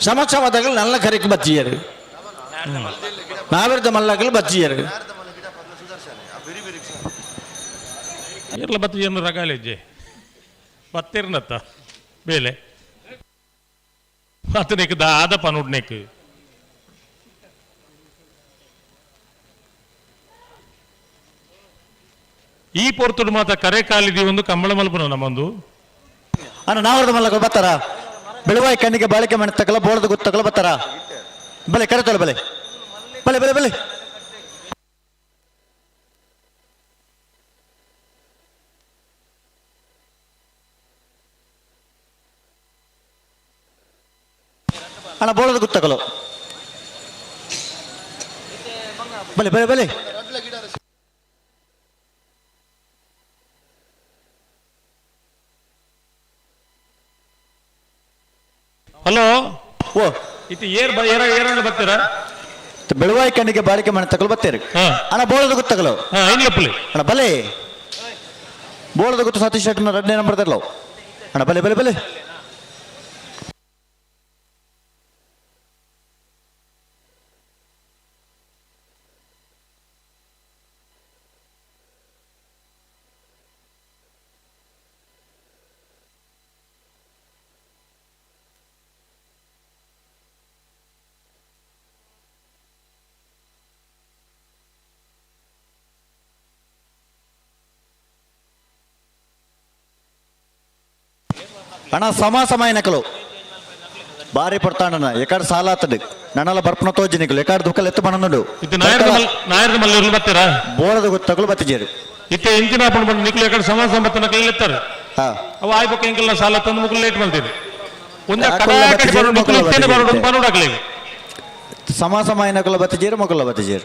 ಸಮಕ್ಷಮದಾಗಲು ನಲ್ಲ ಕರೆಕ್ ಬಚ್ಚಿಯರು ನಾವಿರ್ದ ಮಲ್ಲಾಗಲು ಬಚ್ಚಿಯರು ಇರ್ಲ ಬತ್ತಿಯನ್ನು ರಗಾಲೇಜೆ ಬತ್ತಿರ್ನತ್ತ ಬೇಲೆ ಅತನೇಕ ದಾದಪ್ಪ ನೋಡ್ನೇಕ್. ಈ ಪೊರ್ತುಡು ಮಾತ ಕರೆ ಕಾಲಿದಿ ಒಂದು ಕಂಬಳ ಮಲ್ಪನ ನಮ್ಮೊಂದು ಅಣ್ಣ. ನಾವರದ ಮಲ್ಲಗಳು ಬರ್ತಾರ ಬೆಳವಾಯಿ ಕಣ್ಣಿಗೆ ಬಾಳಿಕೆ ಮನೆ ತಕಲ ಬೋಳದ ಗೊತ್ತಕಲ ಬರ್ತಾರ ಬಲೆ ಕರೆತಲ್ಲ ಬಲೆ ಬಲೆ ಬಲೆ ಬಲೆ. ಅಣ್ಣ ಬೋಳದ ಗೊತ್ತಕಲು ಬಲೆ ಬಲೆ ಬಲೆ. ಹಲೋ ಓ ಇದು ಏರ್ ಏರ ಏರಣ್ಣ ಬರ್ತೀರಾ? ಬೆಳವಾಯಿ ಕಣ್ಣಿಗೆ ಬಾಳಿಕೆ ಮನೆ ತಕಲು ಬರ್ತೀರಿ ಅಣ್ಣ ಬೋಳದ ಗೊತ್ತಕಲು ಅಣ್ಣ ಬಲೆ ಬೋಳದ ಗೊತ್ತು ಸತೀಶ್ ಶೆಟ್ಟನ 2ನೇ ನಂಬರ್ ತರಲೋ ಅಣ್ಣ ಬಲೆ ಬಲೆ ಬಲೆ. ಅಣ್ಣ ಸಮ ಸಮಯ ನಕಲು ಬಾರಿ ಪಡ್ತಾಂಡಣ್ಣ ಎಕಡೆ ಸಾಲ ಆತದು ನನ್ನಲ್ಲ ಬರ್ಪನ ತೋಜಿ ನಿಕಲು ಎಕಡೆ ದುಃಖ ಎತ್ತು ಬಣ್ಣನುಂಡು ಇದು ನಾಯರ್ದ ಮಲ್ಲ ಬರ್ತೀರಾ? ಬೋಳದ ಗೊತ್ತಗಳು ಬತ್ತಿಜೇರು. ಇತ್ತೆ ಇಂಚಿನ ಪಂಡ ನಿಕ್ಲು ಎಕಡೆ ಸಮಾಜ ಸಂಪತ್ತನ ಕೈಲೆತ್ತಾರೆ ಅವ ಆಯ್ಬೊಕ್ಕ ಎಂಕಲ್ನ ಸಾಲ ತಂದು ಮುಕುಲು ಲೇಟ್ ಮಲ್ತಿದೆ. ಒಂಜ ಕಡೆ ಬರೋಡು ನಿಕ್ಲು ಇತ್ತೇನೆ ಬರೋಡು ಪನೋಡಾಕ್ಲೆ. ಸಮ ಸಮ ಐನಕುಲ ಬತ್ತಿಜೇರು ಮೊಕುಲ ಬತ್ತಿಜೇರು.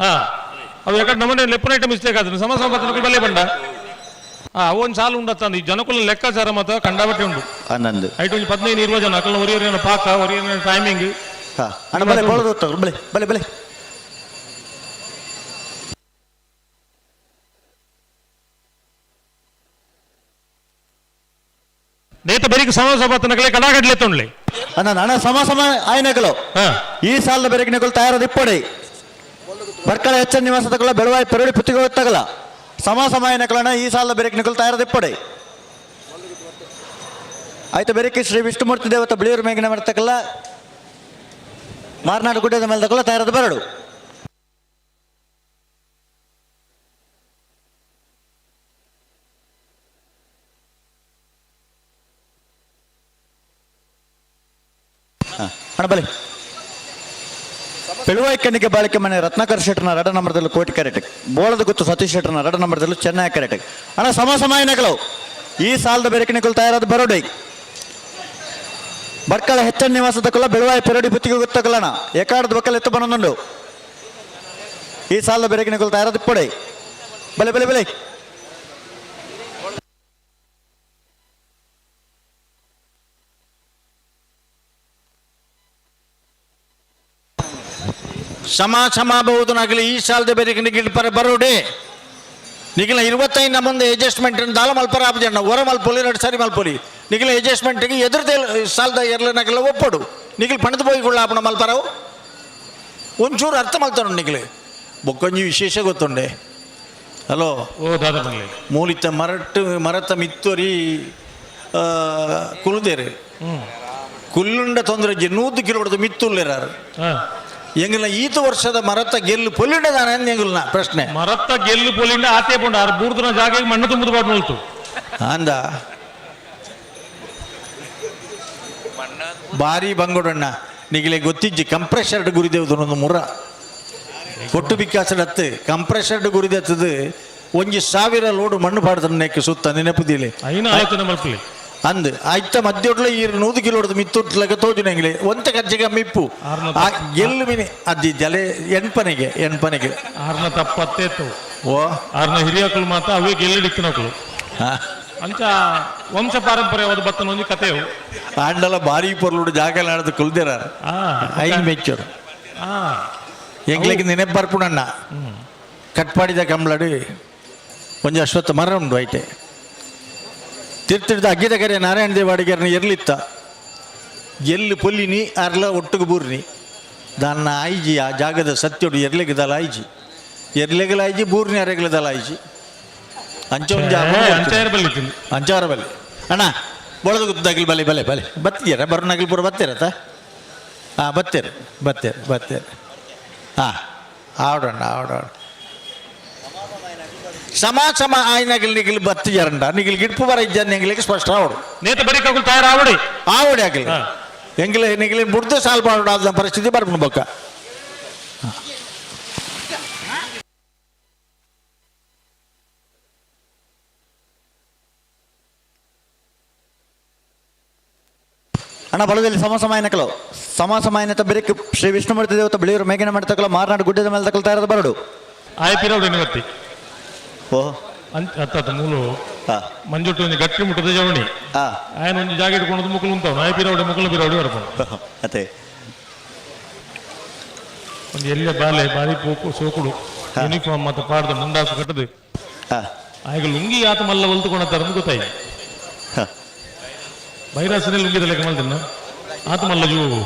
ಅವು ಯಾಕಂದ್ರೆ ನಮ್ಮನೆ ಲೆಪ್ಪನ ಐಟಮ್ ಮಿಸ್ಟೇಕ್ ಆದ್ರೆ ಸಮ ಸಮ ಬತ್ತನಕುಲು ಬಲ್ಲೆ ಬಂಡ. ಒಂದು ಸಾಲು ಉಂಡತ್ತಂದು ಈ ಜನಕುಲ ಲೆಕ್ಕಾಚಾರ ಮಾತ್ರ ಕಂಡಾಬಟ್ಟೆ ಉಂಡು. ಆನಂದ್ ಐಟ್ ಒಂಜಿ 15 20 ಜನ ಅಕಲ್ನ ಒರಿಯೊರಿಯನ ಪಾಕ ಒರಿಯೊರಿಯನ ಟೈಮಿಂಗ್. ಅಣ್ಣ ಬಲೆ ಬೋಳದ ಬಲೆ ಬಲೆ ಬಲೆ. ನೇತ ಬೆರಿಕ್ ಸಮ ಸಮ ಬತ್ತನಕಲೆ ಕಡಾಗಡ್ಲೆ ತೊಂಡ್ಲೆ. ಅಣ್ಣ ಅಣ್ಣ ಸಮ ಸಮ ಆಯ್ನಕಲು ಈ ಸಾಲದ ಬೆರಗಿನಕಲು ತಯಾರದ ಇಪ್ಪಡಿ ಬರ್ಕಳ ಹೆಚ್ಚ ನಿವಾಸ ತಗೊಳ್ಳ ಬೆಳವಾಯಿ ಪೆರಡಿ ಪುತ್ತಿಗೆ ತಗಲ ಸಮ ಸಮ ಆಯ್ನಕಲಣ್ಣ ಈ ಸಾಲದ ಬೆರಗಿನಕಲು ತಯಾರದ ಇಪ್ಪಡಿ ಆಯ್ತು. ಬೆರಕಿ ಶ್ರೀ ವಿಷ್ಣುಮೂರ್ತಿ ದೇವತ ಬಿಳಿಯೂರು ಮೇಗಿನ ಮಾಡ್ತಕ್ಕಲ್ಲ ಮಾರ್ನಾಡು ಗುಡ್ಡದ ಮೇಲೆ ತಗೊಳ್ಳ ತಯಾರದ ಬರಡು. ಅಣ್ಣ ಬಲಿ ಪೆಳುವಾಯಿ ಕಣ್ಣಿಗೆ ಬಾಳಿಕೆ ಮನೆ ರತ್ನಾಕರ್ ಶೆಟ್ಟರ್ನ ರಡ ನಂಬರ್ದಲ್ಲೂ ಕೋಟಿ ಕ್ಯಾರೆಟ್ ಬೋಳದ ಗುತ್ತು ಸತೀಶ್ ಶೆಟ್ಟರ್ನ ರಡ ನಂಬರ್ದಲ್ಲೂ ಚೆನ್ನೈ ಕ್ಯಾರೆಟ್. ಅಣ್ಣ ಸಮ ಸಮ ಈ ಸಾಲದ ಬೆರಕಿನಕುಲು ತಯಾರಾದ ಬರೋಡಿ ಬರ್ಕಳ ಹೆಚ್ಚನ್ ನಿವಾಸದ ಕುಲ ಬೆಳುವಾಯಿ ಪೆರಡಿ ಬುತ್ತಿಗೆ ಗೊತ್ತಕಲಣ ಎಕಾಡದ ಬಕ್ಕಲ್ ಎತ್ತು ಬನೊಂದುಂಡು. ಈ ಸಾಲದ ಬೆರಕಿನಕುಲು ತಯಾರಾದ ಇಪ್ಪಡೆ ಬಲೆ ಬಲೆ ಬಲೆ. ಸಮ ಸಮ ಬಹುದನಾಗಲಿ ಈ ಸಾಲದ ಬೇರೆ ನಿಗಿಲ್ ಪರ ಬರೋಡೆ ನಿಗಿಲ 25 ಮುಂದೆ ಅಡ್ಜಸ್ಟ್ಮೆಂಟ್ ದಾಲ ಮಲ್ಪರ ಆಪಜಣ್ಣ ಹೊರ ಮಲ್ಪೊಲಿ ಎರಡು ಸಾರಿ ಮಲ್ಪೊಲಿ ನಿಗಿಲ ಅಡ್ಜಸ್ಟ್ಮೆಂಟ್ಗೆ ಎದುರು ಸಾಲದ ಎರಲನಾಗಲ್ಲ ಒಪ್ಪಡು ನಿಗಿಲ್ ಪಣದ ಪೋಯಿಕೊಳ್ಳ ಆಪಣ ಮಲ್ಪರವು ಒಂಚೂರು ಅರ್ಥ ಮಲ್ತಾನು ನಿಗಿಲು ಬೊಕ್ಕೊಂಜಿ ವಿಶೇಷ ಗೊತ್ತುಂಡೆ. ಹಲೋ ಓ ದಾದಾ ಬಂಗ್ಲೆ ಮೂಲಿತ ಮರಟ್ಟು ಮರತ ಮಿತ್ತೊರಿ ಕುಲುದೇರು ಕುಲ್ಲುಂಡ ತೊಂದರೆ 100 ಕಿಲೋ ಹೊಡೆದು ಮಿತ್ತುಲ್ಲೇರಾರು. ಎಂಗಲ್ನ ಈತ ವರ್ಷದ ಮರತ ಗೆಲ್ಲು ಪೊಲಿಂಡ ಎಂಗಲ್ನ ಪ್ರಶ್ನೆ. ಮರತ ಗೆಲ್ಲು ಪೊಲಿಂಡ ಆತೆ ಪೊಂಡ ಆರು ಬೂರ್ದನ ಜಾಗ ಮಣ್ಣು ತುಂಬುದು ಬಾಡ್ ನೋಲ್ತು ಅಂದ ಭಾರಿ ಬಂಗೋಡಣ್ಣ ನಿಗಲೆ ಗೊತ್ತಿಜ್ಜಿ ಕಂಪ್ರೆಷರ್ಡ್ ಗುರಿದೇವ್ದು ಒಂದು ಮುರ ಕೊಟ್ಟು ಬಿಕ್ಕಾಸಡತ್ತು ಕಂಪ್ರೆಷರ್ಡ್ ಗುರಿದತ್ತದು 1000 ಲೋಡು ಮಣ್ಣು ಪಾಡ್ದನ್ನೇಕೆ ಸುತ್ತ ನೆನಪುದಿಲೆ ಐನ ಆಲೋಚನೆ ಮಲ್ಪಲಿ ಅಂದ್ ಆಯ್ತ ಮಧ್ಯೋಡ್ಲ ಈ 100 ಕಿಲೋಡ್ದು ಮಿತ್ತುಟ್ಲಗ ತೋಜುನಂಗ್ಲೆ ಒಂತ ಕಜ್ಜಿಗೆ ಮಿಪ್ಪು ಆ ಗೆಲ್ಲು ಮಿನಿ ಅಜ್ಜಿ ಜಲೆ ಎಣ್ಪನೆಗೆ ಎಣ್ಪನೆಗೆ ಆರ್ನ ತಪ್ಪತ್ತೇತು ಓ ಆರ್ನ ಹಿರಿಯಕಲು ಮಾತ್ರ ಅವೇ ಗೆಲ್ಲಿಡಿಕ್ಕಿನಕಲು ಅಂಚ ವಂಶ ಪಾರಂಪರ್ಯವಾದ ಬತ್ತನ ಒಂಜಿ ಕಥೆಯು ಆಂಡಲ ಭಾರಿ ಪೊರ್ಲುಡು ಜಾಗ ನಡೆದು ಕುಲ್ದಿರ ಐನ್ ಮೆಚ್ಚರು ಎಂಗ್ಲಿಗೆ ನೆನಪು ಬರ್ಪುಣಣ್ಣ ಕಟ್ಪಾಡಿದ ಕಂಬಳಡಿ ಒಂಜಿ ಅಶ್ವತ್ಥ ಮರ ಉಂಡು ಐಟೆ ತಿರ್ತಿಡ್ದ ಅಗ್ಗಿದ ಕರೆ ನಾರಾಯಣ ದೇವ ಅಡಿಗೆರ್ನ ಎರ್ಲಿತ್ತ ಎಲ್ಲಿ ಪೊಲ್ಲಿನಿ ಅರ್ಲ ಒಟ್ಟುಗು ಬೂರ್ನಿ ದಾನ್ನ ಆಯ್ಜಿ ಆ ಜಾಗದ ಸತ್ಯೋಡು ಎರ್ಲೆಗದಲ ಆಯ್ಜಿ ಎರ್ಲೆಗಲ ಆಯ್ಜಿ ಬೂರ್ನಿ ಅರೆಗಲದಲ ಆಯ್ಜಿ ಅಂಚ ಅಂಚಾರ ಬಲ್ಲಿ ಅಣ್ಣ ಬಳದ ಗುದ್ದಾಗಿಲ್ ಬಲೆ ಬಲೆ ಬಲೆ ಬತ್ತೀರ ಬರೋನಾಗಿಲ್ ಪೂರ ಬತ್ತೀರತ್ತ ಹಾಂ ಬತ್ತೀರಿ ಬತ್ತೀರಿ ಬತ್ತೀರಿ ಹಾಂ ಆಡೋಣ ಆಡೋಣ ಸಮ ಸಮ ಆಯ್ನಗಲ್ ನಿಗಿಲ್ ಬತ್ತಿಜರಂಡ ನಿಗಿಲ್ ಗಿಡ್ಪು ಬರ ಇಜ್ಜ ನಿಂಗ್ಲಿಕ್ಕೆ ಸ್ಪಷ್ಟ ಆವಡು ನೇತ ಬರೀ ಕಗುಲ್ ತಯಾರು ಆವಡಿ ಆವಡಿ ಆಗಲಿ ಎಂಗ್ಲೆ ನಿಗಿಲಿ ಬುಡ್ದು ಸಾಲ್ ಮಾಡೋಣ ಪರಿಸ್ಥಿತಿ ಬರ್ಬ ಬೊಕ್ಕ. ಅಣ್ಣ ಬಲದಲ್ಲಿ ಸಮ ಸಮಾಯನಕಲು ಸಮ ಸಮಾಯನತ ಬೆರಕು ಶ್ರೀ ವಿಷ್ಣುಮೂರ್ತಿ ದೇವತ ಬಿಳಿಯೂರು ಮೇಘನ ಮಾಡ್ತಕ್ಕಲ್ಲ ಮಾರ್ನಾಡು ಗುಡ್ಡದ ಮೇಲೆ ತಕಲ್ ತಯಾರದ ಬರಡು ಆಯ್ತಿರೋಡು ನಿವತ್ತಿ ಓ ಅಂಚ ಮೂಲು ಮಂಜುಟ್ಟು ಒಂಜಿ ಗಟ್ಟಿ ಮುಟ್ಟದ ಜವಣಿ ಆಯನ ಒಂಜಿ ಜಾಗ ಇಟ್ಕೊಂಡು ಮುಕುಲು ಉಂಟವನು ಆಯ್ ಪಿರವಡೆ ಮುಕುಲು ಪಿರವಡೆ ಬರ್ಪಣ ಅದೇ ಒಂದು ಎಲ್ಲ ಬಾಲೆ ಬಾರಿ ಪೋಕು ಸೋಕುಡು ಯೂನಿಫಾರ್ಮ್ ಮತ್ತೆ ಪಾಡ್ದ ಮುಂಡಾಸು ಕಟ್ಟದು ಆಗ ಲುಂಗಿ ಆತ ಮಲ್ಲ ಒಲ್ತುಕೊಂಡ ತರಂದು ಗೊತ್ತಾಯಿ ಬೈರಾಸಿನಲ್ಲಿ ಲುಂಗಿ ಲೆಕ್ಕ ಮಲ್ದಿನ ಆತ ಮಲ್ಲ ಜೀವು.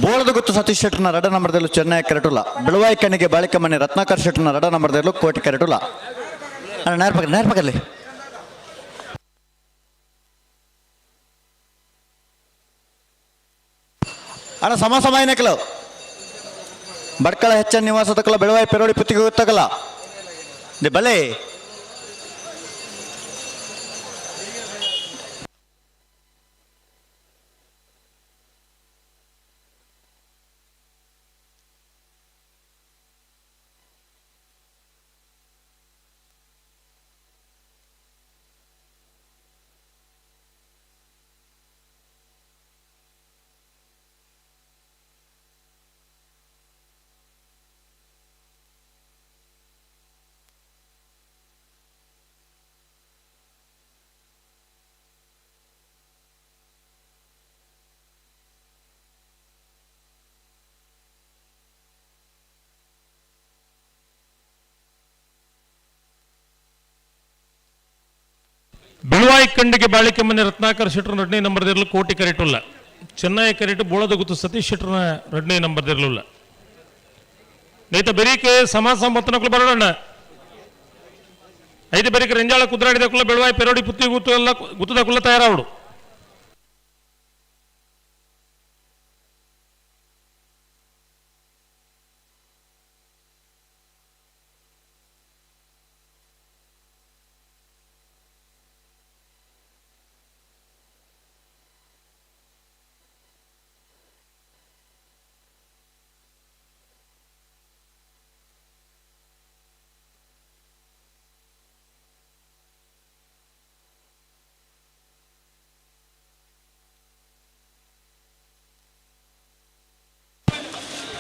ಬೋಳದ ಗುತ್ತು ಸತೀಶ್ ಶೆಟ್ಟರ್ನ ರಡ ನಂಬರ್ದಲ್ಲೂ ಚೆನ್ನೈ ಕೆರಟುಲ ಬೆಳುವಾಯಿ ಕಣ್ಣಿಗೆ ಬಾಳಿಕ ಮನೆ ರತ್ನಾಕರ್ ಶೆಟ್ಟರ್ನ ರಡ ನಂಬರ್ದಲ್ಲೂ ಕೋಟಿ ಕೆರಟುಲ. ಅಣ್ಣ ನೇರ್ಪಕ್ಕ ನೇರ್ಪಕ್ಕಲ್ಲಿ ಅಣ್ಣ ಸಮ ಸಮಾಯನಕಲು ಬಡ್ಕಳ ಹೆಚ್ಚ ನಿವಾಸ ತಕಲ ಬೆಳುವಾಯಿ ಪೆರೋಡಿ ಪುತ್ತಿಗೆ ಗೊತ್ತಕಲ ಬಲೆ ಖಂಡಿಗೆ ಬಾಳಿಕೆ ಮನೆ ರತ್ನಾಕರ್ ಶೆಟ್ಟರ್ ಎರಡನೇ ನಂಬರ್ದಿರಲು ಕೋಟಿ ಕರೆಟುಲ್ಲ. ಚೆನ್ನೈ ಕರೆಟು ಬೋಳದ ಗುತ್ತು ಸತೀಶ್ ಶೆಟ್ಟರ್ನ ಎರಡನೇ ನಂಬರ್ದಿರಲಿಲ್ಲ. ನೇತ ಬೆರಿಕೆ ಸಮಾಜ ಸಂಬತ್ತನಕ್ಕಲು ಬರೋಣ. ಐದು ಬೆರಿಕೆ ರೆಂಜಾಳ ಕುದ್ರಾಡಿದ ಕುಲ್ಲ ಬೆಳವಾಯಿ ಪೆರೋಡಿ ಪುತ್ತಿ ಗುತ್ತು ಎಲ್ಲ ಗುತ್ತದ ಕುಲ್ಲ ತಯಾರಾವಡು.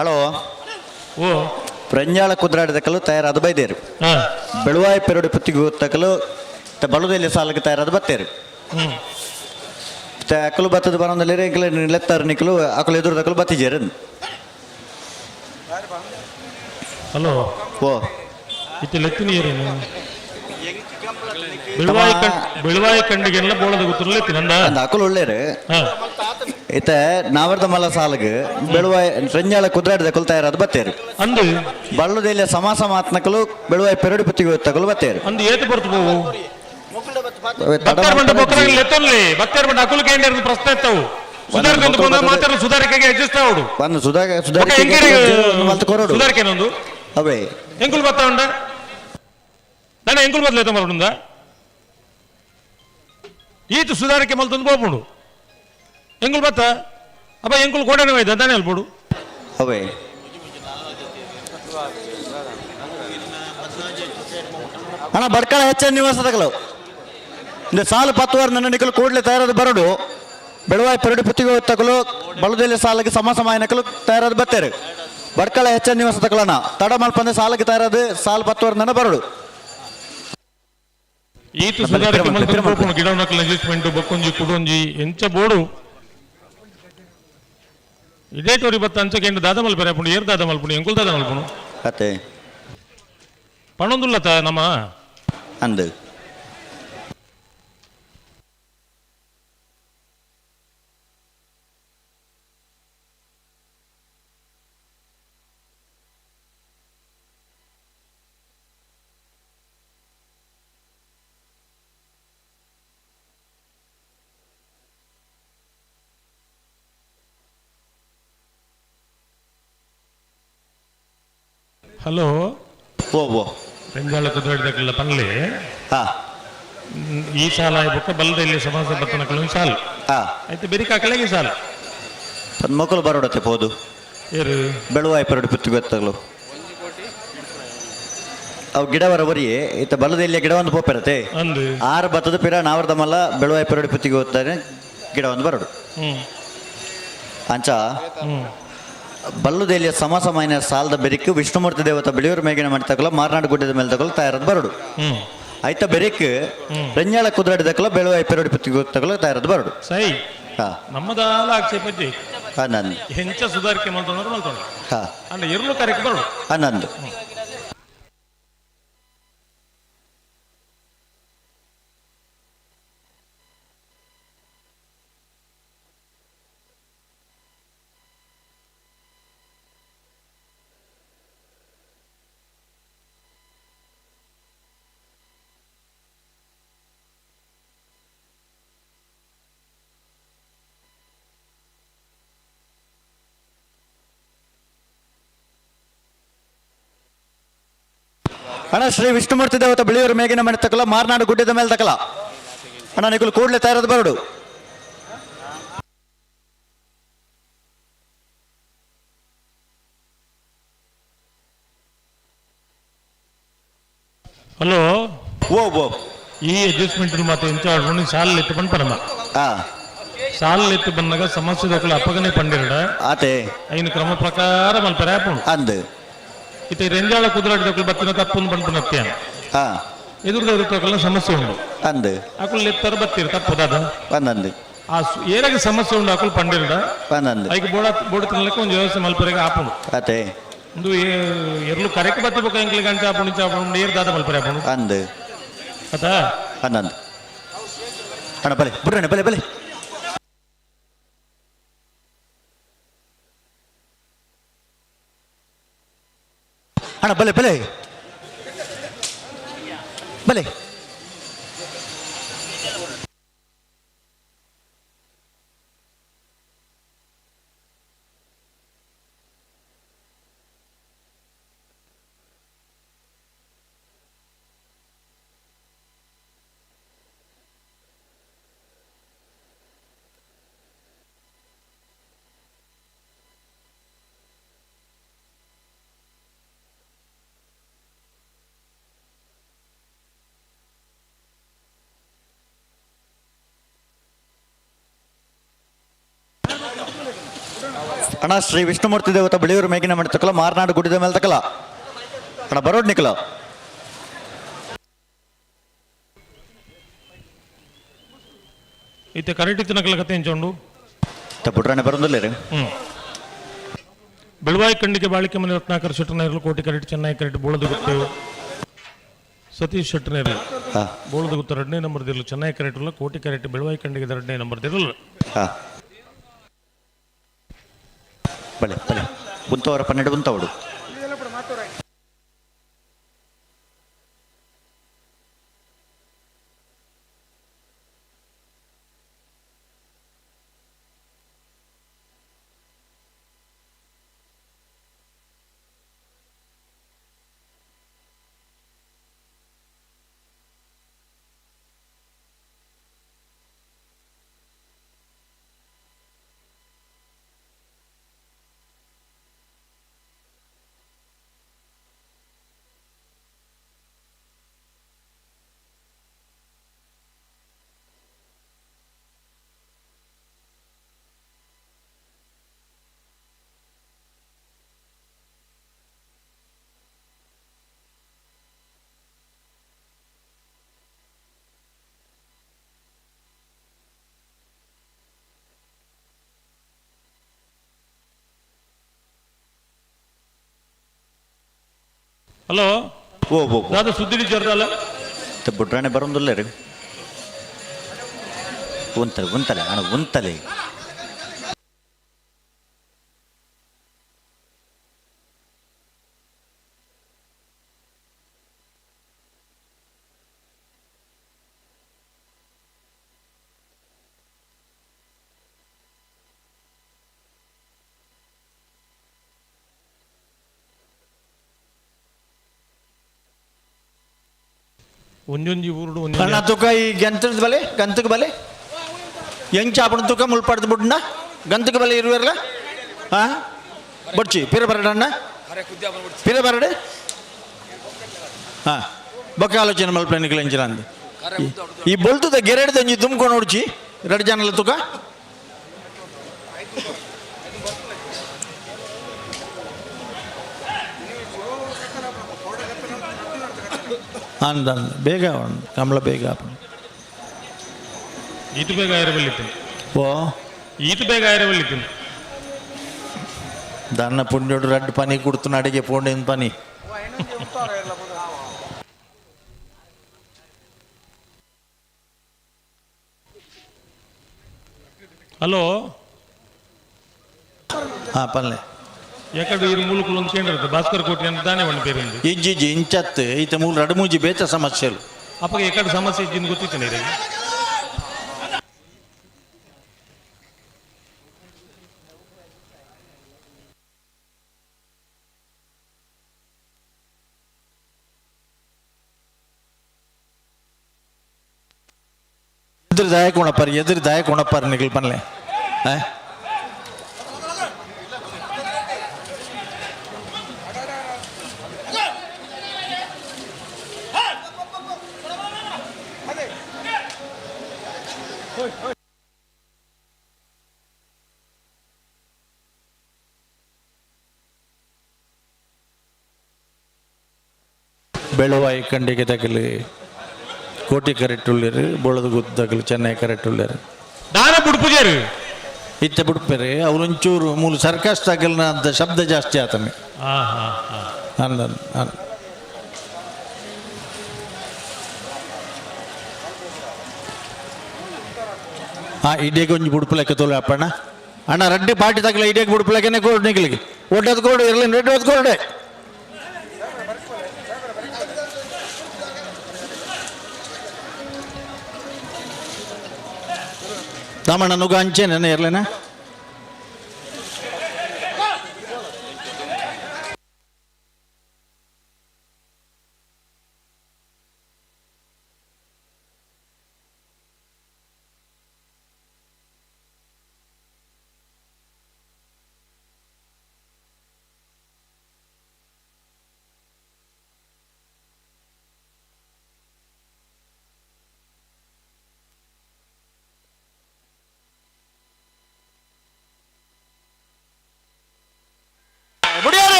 ಹಲೋ ಓ ಪ್ರಂಜಾಳ ಕುದ್ರಾಡಿದಕಲು ತಯಾರಾದ ಬೈದೇರು. ಬೆಳುವಾಯಿ ಪೆರಡು ಪುತ್ತಿಗೆ ತಕಲು ಬಳುದಲ್ಲಿ ಸಾಲಕ್ಕೆ ತಯಾರಾದ ಬತ್ತೇರು. ಅಕಲು ಬತ್ತದ ಬರೋದಲ್ಲಿ ಎಂಕಲು ಲೆತ್ತಾರು ನಿಕಲು ಅಕಲು ಎದುರು ತಕಲು ಬತ್ತಿಜೇರು. ಹಲೋ ಓ ಇತ್ತೆ ಲೆತ್ತಿನ ಏರೇನು ಬೆಳುವಾಯಿ ಬೆಳುವಾಯಿ ಕಂಡಿಗೆಲ್ಲ ಬೋಳದ ಗೊತ್ತಿರಲಿ ನಂದ ಅಕಲು ಒಳ್ಳೇರು. ಇತ್ತೆ ನಾವರ್ದ ಮಲ್ಲ ಸಾಲಗ್ ಬೆಳುವಾಯಿ ರಂಜಾಳ ಕುದ್ರಾಡಿದ ಕುಲ್ ತಯಾರಾದ ಬತ್ತೇರು. ಅಂದು ಬಳ್ಳುದೆಲ್ಲ ಸಮಾಸ ಮಾತ್ನಕಲು ಬೆಳುವಾಯಿ ಪೆರಡು ಪುತ್ತಿಗೆ ತಕಲು ಬತ್ತೇರು. ಅಂದು ಏತು ಬರ್ತು ಬೋವು ಭಕ್ತರ ಬಂಡ ಅಕುಲು ಕೇಂದ್ರ ಪ್ರಶ್ನೆ ಇತ್ತವು. ಸುಧಾರಿಕೆ ಸುಧಾರಿಕೆಗೆ ಅಡ್ಜಸ್ಟ್ ಆವಡು. ಒಂದು ಸುಧಾರಿಕೆ ಸುಧಾರಿಕೆ ಅವೇ ಎಂಕುಲ್ ಬತ್ತ ಉಂಡ ನಾನು ಎಂಕುಲ್ ಬದಲೈತ ಮರಡುಂದ ಈತು ಸುಧಾರಿಕೆ ಮಲ್ತಂದು ಬೋಪುಂಡು ಎಂಕುಲ್ ಬತ್ತ ಅಪ್ಪ ಎಂಕುಲ್ ಕೋಡನೆ ಹೋಯ್ತ ತಾನೇ ಅಲ್ಬೋಡು. ಅವೇ ಅಣ್ಣ ಬಡ್ಕಳ ಹೆಚ್ಚ ನಿವಾಸದಗಲು ಇಂದ ಸಾಲು ಪತ್ತುವಾರ ನನ್ನ ನಿಕಲು ಕೂಡಲೇ ತಯಾರಾದ ಬರಡು. ಬೆಳವಾಯಿ ಪೆರಡು ಪುತ್ತಿಗೆ ತಕಲು ಬಳುದಲ್ಲಿ ಸಾಲಕ್ಕೆ ಸಮ ಸಮಾಯನಕಲು ತಯಾರಾದ ಬತ್ತೇರು. ಬಡ್ಕಳ ಹೆಚ್ಚ ನಿವಾಸ ತಕಲಣ ತಡ ಮಲ್ಪಂದೆ ಸಾಲಕ್ಕೆ ತಯಾರಾದ ಸಾಲು ಪತ್ತುವಾರ ನನ್ನ ಬರಡು. ಈತು ಸುಧಾರಿಕೆ ಮಲ್ತಂದು ಬೋಪುಂಡು ಗಿಡವನಕಲ್ ಅಡ್ಜಸ್ಟ್ಮೆಂಟ್ ಬೊಕ್ಕೊಂಜಿ ಕುಡೊಂಜಿ ಎಂಚ ಬೋಡು ಇದೇ ಟೋರಿ ಬತ್ತ ಅಂಚ ಕೆಂಡು ದಾದ ಮಲ್ಪರೆ ಅಪ್ಪುಂಡು ಏರ್ ದಾದ ಮಲ್ಪುಂಡು ಎಂಕುಲ್ ದಾದ ಮಲ್ಪುಂಡು ಅತ್ತೆ ಪಣೊಂದುಲ್ಲತ ನಮ್ಮ ಅಂದು ಹಲೋ ಓ ಓ ರೆಂಜಾಳ ಕುದ್ರಾಡಿದಕ್ಕೆಲ್ಲ ಪನ್ಲೆ ಈ ಸಾಲ ಆಯ್ಬೊಕ್ಕ ಬಲ್ಲದ ಇಲ್ಲಿ ಸಮಾಜ ಬತ್ತನಕಲು ಸಾಲ ಆಯ್ತು ಬೆರಿಕ ಹಾಕಲಾಗಿ ಸಾಲ ಮಕ್ಕಳು ಬರೋಡತ್ತೆ ಪೋದು ಏರು ಬೆಳುವಾಯಿ ಪರಡು ಪುತ್ತಿಗೆ ಗೊತ್ತಾಗಲು ಅವು ಗಿಡವರ ಬರಿ ಇತ್ತ ಬಲ್ಲದ ಗಿಡ ಒಂದು ಪೋಪಿರತ್ತೆ. ಅಂದು ಆರು ಬತ್ತದ ಪಿರ ನಾವರ್ದ ಮಲ್ಲ ಬೆಳುವಾಯಿ ಪರಡು ಪುತ್ತಿಗೆ ಹೋಗ್ತಾರೆ ಗಿಡ ಒಂದು ಬರೋಡು. ಅಂಚ ಬಲ್ಲುದೆಲ್ಲಿಯ ಸಮ ಸಮಾನ ಸಾಲದ ಬೆರಿಕ್ ವಿಷ್ಣುಮೂರ್ತಿ ದೇವತ ಬೆಳೆಯೂರು ಮೇಗಿನ ಮಾಡಿ ತಕಲ ಮಾರ್ನಾಡು ಗುಡ್ಡದ ಮೇಲೆ ತಗೊಳ್ಳು ತಯಾರದ ಬರಡು. ಆಯ್ತಾ ಬೆರಿಕ್ ರಂಜಾಳ ಕುದ್ರಾಡಿ ತಕಲ ಬೆಳುವಾಯಿ ಪೆರಡು ಪುತ್ತಿಗೆ ತಕಲ ತಯಾರದ ಬರಡು. ಸೈ ಹಾ ನಮ್ಮದಾಲ ಆಕ್ಷೇಪ ನಂದು ಹೆಂಚ ಸುಧಾರಿಕೆ ಮಲ್ತೊಂಡ್ರು ಮಲ್ತೊಂಡ್ರು ಹಾ ಅಂಡ ಎರ್ಲು ಕರೆಕ್ ಬರಡು. ನಂದು ಅಣ್ಣ ಶ್ರೀ ವಿಷ್ಣುಮೂರ್ತಿ ದೇವತ ಬಿಳಿಯೂರು ಮೇಗಿನ ಮನೆ ತಕಲ ಮಾರ್ನಾಡು ಗುಡ್ಡದ ಮೇಲೆ ತಕಲ ಅಣ್ಣ ನಿಕಲು ಕೂಡಲೇ ತಯಾರದ ಬರಡು. ಹಲೋ ಓ ಓ ಈ ಅಡ್ಜಸ್ಟ್ಮೆಂಟ್ ಮಾತ್ರ ಎಂಚ ಆಡ್ಕೊಂಡು ಸಾಲ ಎತ್ತು ಬಂದು ಪರಮ ಸಾಲ ಎತ್ತು ಬಂದಾಗ ಸಮಸ್ಯೆ ದೊಕ್ಕಲ ಅಪ್ಪಗನೆ ಪಂಡಿರಡ ಆತೆ ಐನು ಕ್ರಮ ಪ್ರಕಾರ ಮಲ್ಪರೆ ಆಪುಂಡು. ಅಂದು ಇತ್ತೆ ರೆಂಜಾಳ ಕುದುರಾಡಿದಕ್ಕಲು ಬತ್ತಿನ ತಪ್ಪುಂದು ಪನ್ಪುನತ್ಯ ಎದುರುದ ಸಮಸ್ಯೆ ಉಂಡು. ಅಂದು ಅಕುಲು ಎತ್ತರ ಬತ್ತೀರ ತಪ್ಪುದಾದ ಅಂದು ಆ ಏರಾಗ ಸಮಸ್ಯೆ ಉಂಡು ಅಕುಲು ಪಂಡಿರಡ ಅಂದು ಐಕ್ ಬೋಡ ಬೋಡ ತಿನ್ನಲಿಕ್ಕೆ ಒಂದು ವ್ಯವಸ್ಥೆ ಮಲ್ಪರೆಗೆ ಆಪುಂಡು. ಆತೆ ಒಂದು ಎರ್ಲು ಕರೆಕ್ ಬತ್ತಿ ಬೊಕ್ಕ ಎಂಕ್ಲಿಗೆ ಅಂಚ ಆಪುಂಡು ಇಂಚ ಆಪುಂಡು ಏರ್ ದಾದ ಮಲ್ಪರೆ ಆಪುಂಡು. ಅಂದು ಆತಾ ಅಂದು ಅಣ್ಣ ಬಲೆ ಬುಡ್ರಣ್ಣ ಬಲೆ ಬಲೆ ಅಣ್ಣ ಬಲೆ ಬಲೆ ಬಲೆ ಅಣ್ಣ ಶ್ರೀ ವಿಷ್ಣುಮೂರ್ತಿ ದೇವತ ಬಿಳಿಯೂರು ಮೇಗಿನ ಮಾಡಿ ತಕಲ ಮಾರ್ನಾಡು ಗುಡಿದ ಮೇಲೆ ತಕಲ ಅಣ್ಣ ಬರೋಡ್ ನಿಕಲ ಇತ್ತೆ ಕರೆಕ್ಟ್ ಇತ್ತಿನಕಲ ಕತೆ ಎಂಚೊಂಡು ಬುಡ್ರಣ್ಣ ಬರೋದಿಲ್ಲ ರೀ. ಬೆಳವಾಯಿ ಖಂಡಿಗೆ ಬಾಳಿಕೆ ಮನೆ ರತ್ನಾಕರ್ ಶೆಟ್ಟನೇರ್ಲು ಕೋಟಿ ಕರೆಕ್ಟ್ ಚೆನ್ನೈ ಕರೆಕ್ಟ್ ಬೋಳದಗುತ್ತು ಸತೀಶ್ ಶೆಟ್ಟನೇರ್ಲು ಬೋಳದಗುತ್ತ ಎರಡನೇ ನಂಬರ್ ದಿರಲು ಚೆನ್ನೈ ಕರೆಕ್ಟ್ ಉಲ್ಲ ಕೋಟಿ ಕರೆಕ್ಟ್ ಬೆಳವಾಯಿ ಖಂಡಿಗೆ ಎರಡನೇ ನಂಬರ್ ದಿರಲು. ಬಲೆ ಬಲೆ ಉಂತವರ 12 ಉಂತವಡು ಹಲೋ ಓ ಓ ದಾದ ಸುದ್ದಿ ಜರ್ದಲ್ಲ ಬುಡ್ರಾಣೆ ಬರೋದಿಲ್ಲ ರೀ. ಉಂತಲೆ ಉಂತಲೆ ಅಣ್ಣ ಉಂತಲೆ ಒಂಜೊಂಜಿ ಊರುಡು ಅಣ್ಣ ತುಕ ಈ ಗಂತದ ಬಲೆ ಗಂತಕ್ಕೆ ಬಲೆ ಎಂಚ ಆಪಣ ತುಕ ಮುಳ್ಪಾಡ್ದು ಬುಡ್ನ ಗಂತಕ್ಕೆ ಬಲೆ ಇರುವೆರ್ಲ ಹಾಂ ಬಡ್ಚಿ ಪಿರ ಬರಡ ಅಣ್ಣ ಪಿರ ಬರಡೆ ಹಾಂ ಬೊಕ್ಕ ಆಲೋಚನೆ ಮಲ್ಪನಿಕಲ ಎಂಚಿನ ಅಂದ್ ಈ ಬೊಲ್ತದ ಗೆರೆಡ್ದ ಒಂಜಿ ತುಂಬ್ಕೊಂಡು ಹೊಡ್ಚಿ ಎರಡು ಜನಲ ತುಕ ಅಂದ ಬೇಗ ಕಮಲ ಬೇಗ ಈತ ಬೇಗ ಆಯಿರಬಲ್ಲಿತ್ತು ಓ ಈತ ಬೇಗ ಆಯಿರಬಲ್ಲಿತ್ತು ದನ್ನ ಪುಣ್ಯೋಡು ರಡ್ಡು ಪನಿ ಕುಡ್ತು ಅಡಿಗೆ ಪೋಂಡಿನ ಪನಿ ಹಲೋ ಹಾಂ ಪಲ್ಲೆ ಯಾಕಂದ್ರೆ ಇರು ಮೂಲಕುಲು ಒಂದು ಕೇಂದ್ರ ಭಾಸ್ಕರ್ ಕೋಟಿ ಅಂತ ದಾನೆ ಒಂದು ಪೇರುಂದು ಇಜ್ಜಿಜ್ಜಿ ಇಂಚತ್ತು ಈತ ಮೂಲ ರಡು ಮೂಜಿ ಬೇತ ಸಮಸ್ಯೆಲು ಅಪ್ಪಗೆ ಎಕಡೆ ಸಮಸ್ಯೆ ಇಜ್ಜಿಂದು ಗೊತ್ತಿತ್ತು ಇರಿಗೆ ಎದುರು ದಾಯಕ ಉಣಪ್ಪಾರ ಎದುರು ದಾಯಕ ಉಣಪ್ಪಾರ ನಿಗಲ್ ಪನ್ಲೆ ಆ ಬೆಳುವಾಯಿ ಕಂಡಿಗೆ ತಗಲಿ ಕೋಟಿ ಕರೆಕ್ಟ್ ಉಳ್ಳೇರು ಬೋಳದ ಗುದ್ದು ತಗಲಿ ಚೆನ್ನೈ ಕರೆಕ್ಟ್ ಉಳ್ಳೇರು ದಾನ ಬುಡ್ಪುಜಾರು ಇತ್ತೆ ಬಿಡ್ಪೇರಿ ಅವ್ರೊಂಚೂರು ಮೂಲ ಸರ್ಕಸ್ ತಗಲ್ನ ಅಂತ ಶಬ್ದ ಜಾಸ್ತಿ ಆತಮೆ ಹಾಂ ಹಾಂ ಹಾಂ ಅಂದ ಅಂದ ಹಾಂ ಇಡೀಗ ಒಂಜಿ ಬುಡುಪುಲೆಕ್ಕ ತೋಲು ಅಪ್ಪಣ್ಣ. ಅಣ್ಣ ರಡ್ಡಿ ಪಾಟಿ ತಗಲ ಇಡೀಗ ಬುಡುಪುಲೆಕ್ಕನೆ ಕೋಡು ನಿಕ್ಲಿಗೆ ಒಡ್ಡದ ಕೋಡು ಇರಲಿ ರೆಡ್ಡಿ ಒದ್ ಕೋಡೆ. ತಮ್ಮಣ್ಣ ನುಗ್ಗ ಅಂಚೇನೆ ಇರ್ಲೇನ.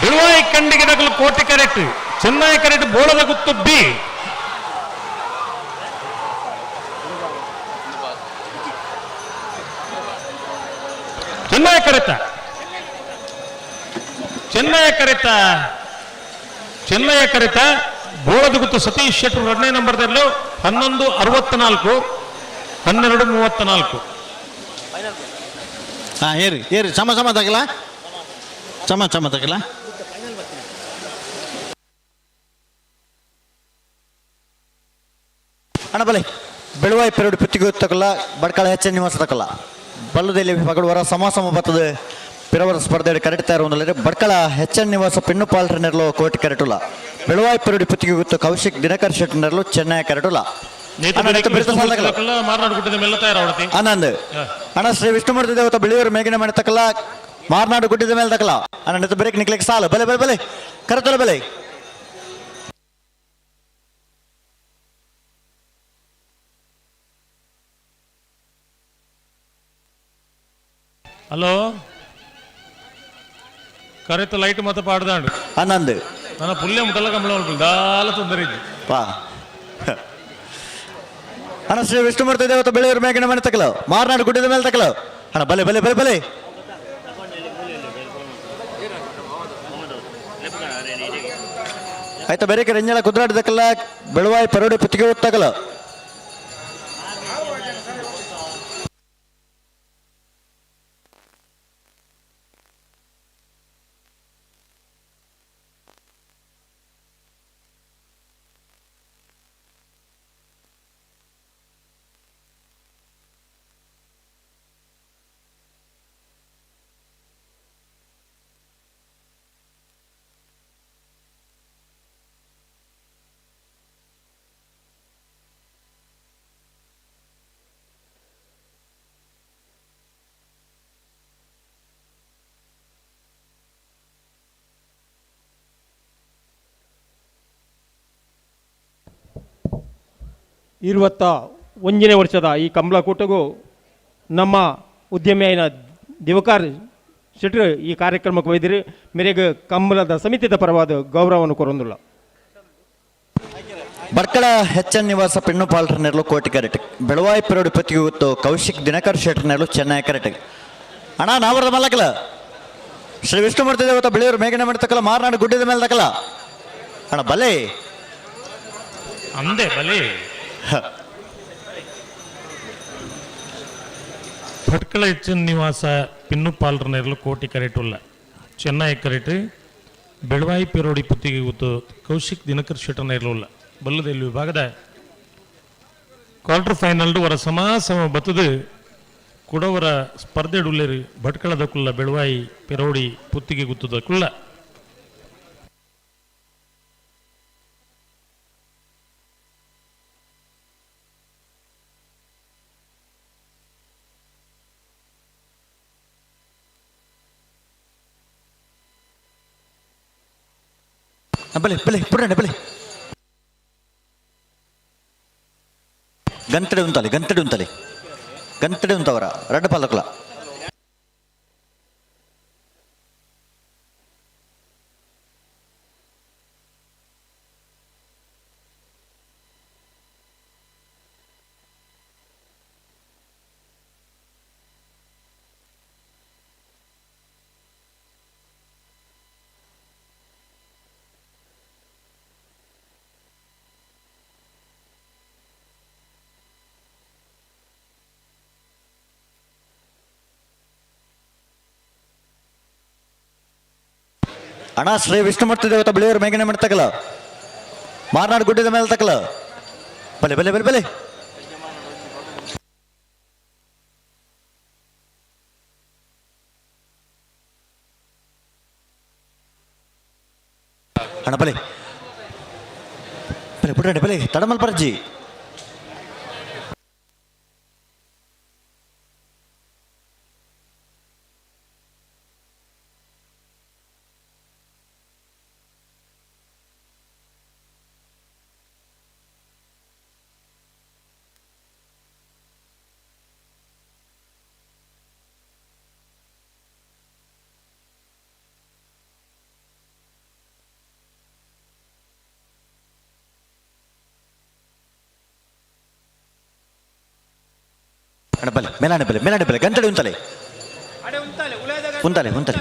ಬಿಳುವಾಯಿ ಕಂಡಿಗೆ ನಕಲು ಕೋಟಿ ಕರೆಕ್ಟ್ ಚೆನ್ನೈ ಕರೆಕ್ಟ್ ಬೋಳದ ಗುತ್ತು ಬಿ. ಚೆನ್ನೈ ಕರೆತ ಚೆನ್ನೈ ಕರೆತ ಚೆನ್ನೈ ಕರೆತ ಬೋಳದ ಗುತ್ತು ಸತೀಶ್ ಶೆಟ್ಟರು ಎರಡನೇ ನಂಬರ್ದಲ್ಲೂ 11:64 12:34. ಹಾಂ ಏರಿ ಏರಿ ಸಮ ಸಮ ತಗಲ ಸಮ ಸಮ ತಗಲ. ಅಣ್ಣ ಬಲೆ ಬೆಳುವಾಯಿ ಪೆರಡು ಪುತ್ತಿಗೆ ತಕಲ್ಲ ಬಡ್ಕಳ ಹೆಚ್ಚ ನಿವಾಸ ತಕಲ್ಲ ಬಲ್ಲದಲ್ಲಿ ಪಗಡುವರ ಸಮ ಸಮ ಬರ್ತದೆ ಪಿರವರ ಸ್ಪರ್ಧೆ ಕರೆಕ್ಟ್ ತಯಾರು ಹೊಂದಲಿದೆ. ಬಡ್ಕಳ ಹೆಚ್ಚ ನಿವಾಸ ಪಿನ್ನು ಪಾಲ್ಟರ್ನೆರ್ಲು ಕೋಟಿ ಕರೆಟುಲ ಬೆಳುವಾಯಿ ಪೆರಡು ಪುತ್ತಿಗೆ ಗೊತ್ತು ಕೌಶಿಕ್ ದಿನಕರ್ ಶೆಟ್ಟರ್ನೆರ್ಲು ಚೆನ್ನೈ ಕರೆಟುಲ. ಆನಂದ್ ಅಣ್ಣ ಶ್ರೀ ವಿಷ್ಣುಮೂರ್ತಿ ದೇವತ ಬಿಳಿಯೂರು ಮೇಗಿನ ಮನೆ ತಕಲ್ಲ ಮಾರ್ನಾಡು ಗುಡ್ಡದ ಮೇಲೆ ತಕಲ ಅಣ್ಣ ಬ್ರೇಕ್ ನಿಕ್ಲಿಕ್ಕೆ ಸಾಲು ಬಲೆ ಬಲೆ ಬಲೆ ಕರೆತಲ ಬಲೆ. ಹಲೋ ಕರೆತ ಲೈಟ್ ಮತ ಪಾಡ್ದಾಂಡು ಆನಂದ್ ನನ್ನ ಪುಲ್ಯ ಮುಟ್ಟಲ್ಲ ಕಂಬಳ ದಾಲ ತೊಂದರೆ ಇದ್ದು ಪಾ ಅಣ್ಣ ಶ್ರೀ ವಿಷ್ಣುಮೂರ್ತಿ ದೇವತ ಬೆಳೆಯೂರು ಮೇಗಿನ ಮನೆ ತಕಲ ಮಾರ್ನಾಡು ಗುಡ್ಡದ ಮೇಲೆ ತಕಲ ಅಣ್ಣ ಬಲೆ ಬಲೆ ಬಲೆ ಬಲೆ. ಆಯ್ತಾ ಬೇರೆ ರಂಜನ ಕುದ್ರಾಟದಕ್ಕಲ್ಲ ಬೆಳುವಾಯಿ ಪರೋಡಿ ಪುತ್ತಿಗೆ ಹೊತ್ತಕಲ. 21ನೇ ವರ್ಷದ ಈ ಕಂಬಳಕೂಟಗೂ ನಮ್ಮ ಉದ್ಯಮಿಯಾಯಿನ ದಿವಕಾರ್ ಶೆಟ್ರು ಈ ಕಾರ್ಯಕ್ರಮಕ್ಕೆ ಒಯ್ದಿರಿ ಮೇರೆಗೆ ಕಂಬಳದ ಸಮಿತಿದ ಪರವಾದ ಗೌರವವನ್ನು ಕೊರೊಂದುಲ್ಲ. ಬರ್ಕಳ ಹೆಚ್ಚನ್ ನಿವಾಸ ಪಿಣ್ಣು ಪಾಲ್ಟರ್ನೆರ್ಲು ಕೋಟಿ ಕರೆಟ್ ಬೆಳವಾಯಿ ಪೆರೋಡು ಪತ್ತಿಗೆ ಗೊತ್ತು ಕೌಶಿಕ್ ದಿನಕರ್ ಶೆಟ್ಟರ್ನೆರ್ಲು ಚೆನ್ನೈ ಕರೆಟ್. ಅಣ್ಣ ನಾವರದ ಮಲ್ಲಕಲ ಶ್ರೀ ವಿಷ್ಣುಮೂರ್ತಿ ದೇವತ ಬಿಳಿಯೂರು ಮೇಘನ ಮಾಡಿ ತಕಲ ಮಾರ್ನಾಡು ಗುಡ್ಡದ ಮೇಲೆ ತಕಲ ಅಣ್ಣ ಬಲೆ ಅಂದೆ ಬಲೆ. ಭಟ್ಕಳ ಹೆಚ್ಚಿನ ನಿವಾಸ ಪಿನ್ನು ಪಾಲ್ರನೆರ್ಲು ಕೋಟಿ ಕರೆಟುಲ್ಲ ಚೆನ್ನೈ ಕರೆಟ್ ಬೆಳವಾಯಿ ಪೆರೋಡಿ ಪುತ್ತಿಗೆ ಗೊತ್ತು ಕೌಶಿಕ್ ದಿನಕರ್ ಶೆಟ್ಟರ್ನೆರ್ಲುಲ್ಲ ಬಲ್ಲದೆಲ್ಲಿ ವಿಭಾಗದ ಕ್ವಾರ್ಟರ್ ಫೈನಲ್ ವರ ಸಮ ಸಮ ಬತ್ತದು ಕುಡವರ ಸ್ಪರ್ಧೆ ಡುಲ್ಲೇರಿ ಭಟ್ಕಳದ ಕುಲ್ಲ ಬೆಳವಾಯಿ ಪೆರೋಡಿ ಪುತ್ತಿಗೆ ಗುತ್ತದ ಕುಲ್ಲ. ಬಲೆ ಬಲೆ ಪುಡಣ್ಣ ಬಲೆ ಗಂತಡೆ ಉಂತಲೆ ಗಂತಡೆ ಉಂತಲೆ ಗಂತಡೆ ಉಂತವರ ರಡ್ಡ ಪಾಲಕಲ. ಅಣ್ಣ ಶ್ರೀ ವಿಷ್ಣುಮೂರ್ತಿ ದೇವತ ಬಿಳಿಯವರು ಮೇಘನೆ ಮಾಡ್ತಕಲ ಮಾರ್ನಾಡು ಗುಡ್ಡದ ಮೇಲೆ ತಕಲ ಬಲೆ ಬಲೆ ಬಲೆ ಬಲೆ ಅಣ್ಣ ಬಲೆ ಬಲೆ ಪುಟ್ಟಣೆ ಬಲೆ ತಡಮಲ್ ಪರಜ್ಜಿ ಅಣ್ಣ ಬಲೆ ಮೇಲಾಣೆ ಬಲೆ ಮೇಲಾಣೆ ಬಲೆ ಗಂಟಡೆ ಉಂತಲೆ ಉಂತಲೆ ಉಂತಲೆ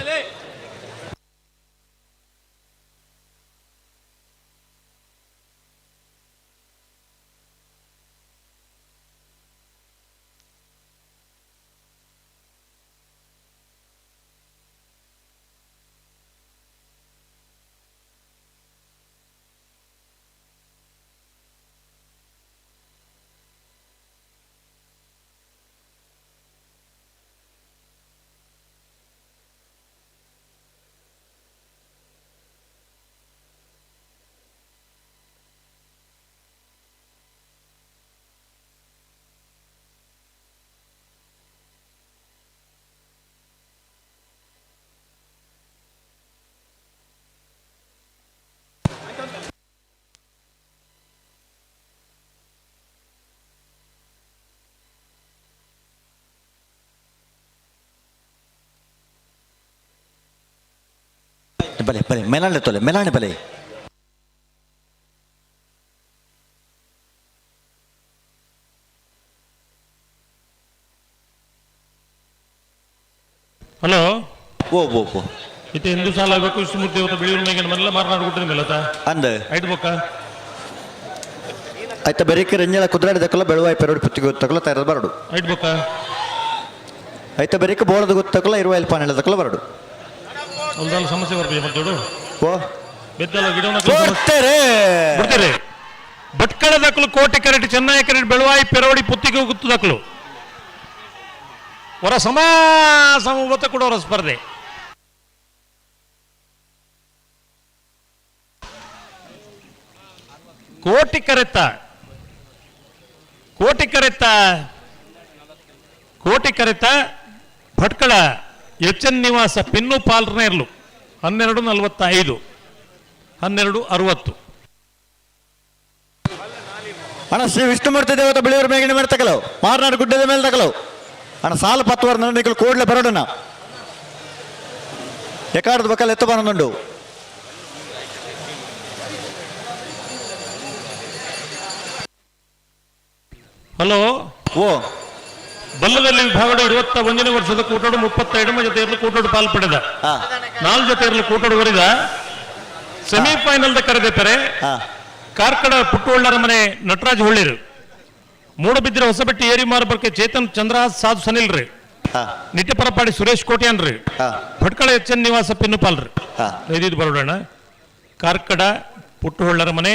ಬಲೆ ಬಲೆ ಮೇಲಾಣೆ ತೊಲೆ ಮೇಲಾಣೆ ಬಲೆ ಹಲೋ ಓ ಓ ಓ ಇತ್ತೆ ಹಿಂದೂ ಸಾಲ ಆಗಬೇಕು ವಿಷ್ಣುಮೂರ್ತಿ ದೇವತ ಬಿಳಿಯೂರು ಮೇಘನ ಮನೆಲ್ಲ ಮಾರ್ನಾಡು ಗುಡ್ಡದ ಮೇಲೆ ಅಂದ ಐದು ಬೊಕ್ಕ ಆಯ್ತಾ ಬೆರಿಕೆ ರಂಜಲ ಕುದ್ರಾಡಿ ದಕ್ಕಲ ಬೆಳುವಾಯಿ ಪೆರೋಡಿ ಪುತ್ತಿಗೆ ತಕಲ ತಯಾರದ ಬರಡು ಐದು ಬೊಕ್ಕ ಆಯ್ತಾ ಬೆರಿಕೆ ಬೋಳದ ಗೊತ್ತಕಲ ಇರುವ ಎಲ್ಪಾನೆಲ್ಲ ದಕ್ಕಲ ಬರಡು ಒಂದಲ್ಲ ಸಮಸ್ಯೆ ಬರ್ತೀವಿ ಮತ್ತೋಡು ಓ ಬೆದ್ದಲ ಗಿಡವನ್ನ ಬಿಡ್ತಾರೆ ಬಿಡ್ತಾರೆ ಭಟ್ಕಳ ದಕ್ಕಲು ಕೋಟೆ ಕರೆಟ್ ಚೆನ್ನೈ ಕರೆಟ್ ಬೆಳುವಾಯಿ ಪೆರೋಡಿ ಪುತ್ತಿಗೆ ಗುತ್ತು ದಕ್ಕಲು ಹೊರ ಸಮ ಸಮಬತ್ತ ಕೊಡೋರ ಸ್ಪರ್ಧೆ ಕೋಟಿ ಕರೆತ್ತ ಕೋಟಿ ಕರೆತ್ತ ಕೋಟಿ ಕರೆತ್ತ ಭಟ್ಕಳ ಎಚ್ ಎನ್ ನಿವಾಸ ಪಿನ್ನು ಪಾಲ್ರನೇರ್ಲು 12:45 12:60. ಅಣ್ಣ ಶ್ರೀ ವಿಷ್ಣುಮೂರ್ತಿ ದೇವತ ಬಿಳಿಯೂರು ಮೇಘನೆ ಮೇಲೆ ತಕಲವು ಮಾರ್ನಾಡು ಗುಡ್ಡದ ಮೇಲೆ ತಕಲವು ಅಣ್ಣ ಸಾಲು ಪತ್ತುವರ್ ನಿಕಲು ಕೂಡಲೇ ಬರೋಡಣ ಎಕಾಡದ ಬಕ್ಕಲ್ ಎತ್ತ ಬರೋದುಂಡು ಹಲೋ ಓ ಬಲ್ಲದಲ್ಲಿ ವಿಭಾಗದ 21ನೇ ವರ್ಷದ ಕೂಟೋಡು 32 ಜೊತೆ ಇರಲು ಕೂಟೋಡು ಪಾಲ್ ಪಡೆದ 4 ಜೊತೆ ಇರಲು ಕೂಟೋಡು ವರಿದ ಸೆಮಿಫೈನಲ್ ಕರೆದಿದ್ದಾರೆ ಕಾರ್ಕಳ ಪುಟ್ಟುಳ್ಳರ ಮನೆ ನಟರಾಜ್ ಹೊಳ್ಳಿರು ಮೂಡಬಿದ್ರೆ ಹೊಸಬೆಟ್ಟಿ ಏರಿ ಮಾರ್ಬರ್ಕೆ ಚೇತನ್ ಚಂದ್ರಹಾಸ್ ಸಾಧು ಸನಿಲ್ ರೀ ನಿಟ್ಟೆಪರಪಾಡಿ ಸುರೇಶ್ ಕೋಟ್ಯಾನ್ ರೀ ಭಟ್ಕಳ ಎಚ್ ಎನ್ ನಿವಾಸ ಪಿನ್ನುಪಾಲ್ರಿ ಇದು ಬರೋಣ ಕಾರ್ಕಡ ಪುಟ್ಟುಹೊಳ್ಳರ ಮನೆ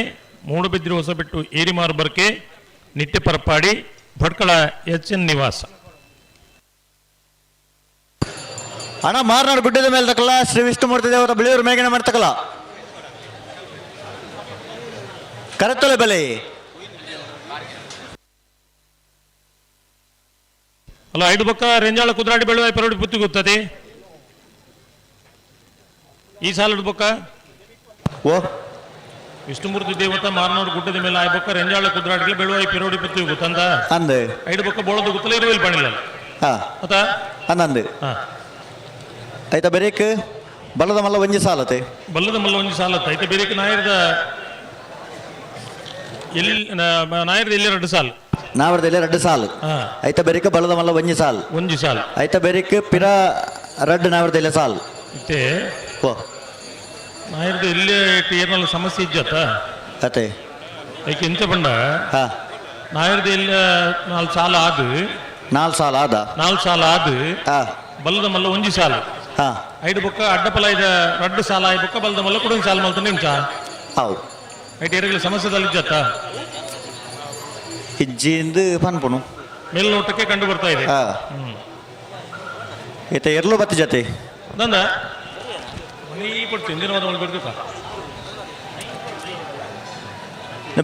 ಮೂಡಬಿದ್ರೆ ಹೊಸಬೆಟ್ಟು ಏರಿ ಮಾರ್ಬರ್ಕೆ ನಿಟ್ಟೆಪರಪಾಡಿ ಭಟ್ಕಳ ಎಚ್ ಎನ್ ನಿವಾಸ. ಅಣ್ಣ ಮಾರ್ನಾಡು ಗುಡ್ಡದ ಮೇಲೆ ತಕಲ ಶ್ರೀ ವಿಷ್ಣುಮೂರ್ತಿ ದೇವರ ಬಿಳಿಯೂರು ಮೇಘನೆ ಮಾಡ್ತಕಲ ಕರೆತೊಲೆ ಬೆಲೆ. ಅಲ್ಲ ಐದು ಬೊಕ್ಕ ರೆಂಜಾಳ ಕುದ್ರಾಡಿ ಬೆಳುವಾಯಿ ಪರೋಡಿ ಬುತ್ತಿ ಗೊತ್ತದೆ ಈ ಸಾಲ ಬೊಕ್ಕ ಓ ವಿಷ್ಣುಮೂರ್ತಿ ದೇವತ ಮಾರನಾಡು ಗುಡ್ಡದ ಮೇಲೆ ಆಯ್ ಬೊಕ್ಕ ರೆಂಜಾಳ ಕುದ್ರಾಡಿಗೆ ಬೆಳುವಾಯಿ ಪಿರೋಡಿ ಬುತ್ತಿ ಗೊತ್ತಂದ ಅಂದೆ ಐದು ಬೊಕ್ಕ ಬೋಳದ ಗೊತ್ತಲ್ಲ ಇರುವಿಲ್ ಪಣಿಲ್ಲ ಹಾ ಅತ ಅಂದಂದು ಆಯ್ತಾ ಬೇರೇಕ್ ಬಲ್ಲದ ಮಲ್ಲ ಒಂಜಿ ಸಾಲತೆ ಬಲ್ಲದ ಮಲ್ಲ ಒಂಜಿ ಸಾಲತ್ತೆ ಐತೆ ಬೇರೇಕ್ ನಾಯರದ ಎಲ್ಲಿ ನಾಯರದ ಎಲ್ಲಿ ಎರಡು ಸಾಲು ನಾವರದಲ್ಲಿ ಎರಡು ಸಾಲು ಐತ ಬೇರೇಕ್ ಬಲ್ಲದ ಮಲ್ಲ ಒಂಜಿ ಸಾಲು ಒಂಜಿ ಸಾಲು ಐತ ಬೇರೇಕ್ ಪಿರ ರಡ್ಡು ನಾವರದಲ್ಲಿ ಸಾಲು ಇತ್ತೆ ಓ ನಾಯರದ ಎಲ್ಲಿ ಏನಾದ್ರು ಸಮಸ್ಯೆ ಇಜ್ಜತ್ತ ಅತೆ ಐಕೆ ಎಂತ ಬಂಡ ನಾಯರದ ಎಲ್ಲಿ ನಾಲ್ಕು ಸಾಲ ಆದು ನಾಲ್ಕು ಸಾಲ ಆದ ನಾಲ್ಕು ಸಾಲ ಆದು ಬಲ್ಲದ ಮಲ್ಲ ಒಂಜಿ ಸಾಲು ಐದು ಬೊಕ್ಕ ಅಡ್ಡಪಲ ಐದ ರಡ್ಡು ಸಾಲ I ಬೊಕ್ಕ ಬಲ್ದ ಮಲ್ಲ ಕುಡೊಂಜಿ ಸಾಲ ಮಲ್ತ ನಿಂಚ ಅವು ಐಟ್ ಏರೆಗ್ಲ ಸಮಸ್ಯೆದಲ್ಲಿ ಇಜ್ಜತ್ತ ಇಜ್ಜಿಂದು ಪನ್ಪುನು ಮೇಲ್ನೋಟಕ್ಕೆ ಕಂಡು ಬರ್ತಾ ಇದೆ. ಇತ್ತ ಎರ್ಲು ಬತ್ತಿ ಜತೆ ನಂದ ನೀ ಕೊಡ್ತೀನಿ ದಿನವಾದ ಬರ್ಬೇಕಾ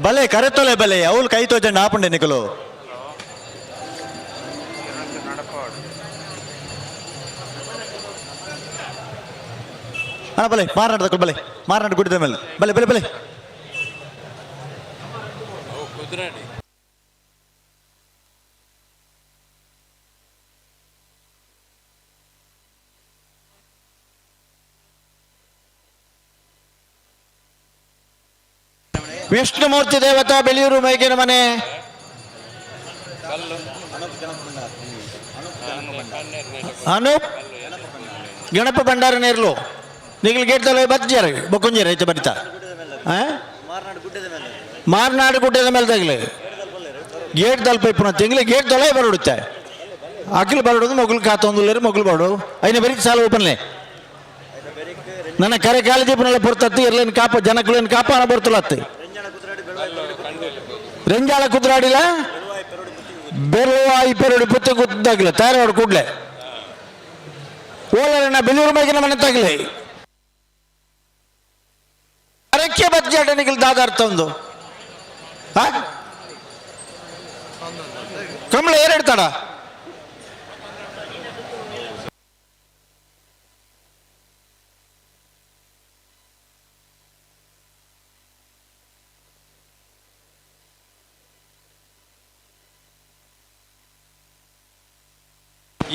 ಬಲೆ ಕರೆತೊಲೆ ಬಲೆ ಅವಳು ಕೈ ತೋಜಂಡ ಆಪುಂಡೆ ನಿಕಲು. ಅಣ್ಣ ಬಲೆ ಮಾರನಾಡು ಬಲೆ ಮಾರನಾಡು ಗುಡ್ಡದ ಮೇಲೆ ಬಲೆ ಬಲೆ ಬಲೆ. ವಿಷ್ಣುಮೂರ್ತಿ ದೇವತಾ ಬೆಳೆಯೂರು ಮೈಗಿನ ಮನೆ. ಅನೂಪ್ ಗಣಪ ಭಂಡಾರ ನೇರ್ಲು ನಿಗಲ್ ಗೇಟ್ ಬಜ್ಜಾರ ಬೊಕ್ಕೊಂಜಾರ ಐತೆ ಬರಿತಾ ಮಾರ್ನಾಡು ಗುಡ್ಡದ ಮೇಲೆ ತಗಲಿ ಗೇಟ್ ತಲುಪ ಇಪ್ಪನ ತಿಂಗ್ಳು ಗೇಟ್ ತೊಲೆ ಬರಡುತ್ತೆ ಅಖಿಲ್ ಬರಡೋದು ಮೊಗಲು ಕಾತೊಂದುಲ್ಲೇರು ಮೊಗಲು ಬರಡು ಐನ ಬರೀ ಸಾಲ ಓಪನ್ಲೆ ನನ್ನ ಕರೆ ಕಾಲ ದೀಪನೆಲ್ಲ ಬರ್ತತ್ತು ಇರ್ಲೇನು ಕಾಪ ಜನಕ್ಕೇನು ಕಾಪ ಅನ್ನ ಬರ್ತಲತ್ತು ರೆಂಜಾಳ ಕುದ್ರಾಡಿಲ್ಲ ಬೆರುವಾಯಿ ಪೆರಡು ಪುತ್ತ ಗುದ್ದಾಗಿಲ್ಲ ತಯಾರು ಕೂಡ್ಲೆ ಓಲರಣ್ಣ ಬೆಲೂರು ಮೈಗಿನ ಮನೆ ತಗಲಿ ಅರಕ್ಕೆ ಬಜ್ಜಾಟನಿಗೆ ದಾದಾರ್ಥ ಒಂದು ಕಮಲ ಏರೆಡ್ತಾಡ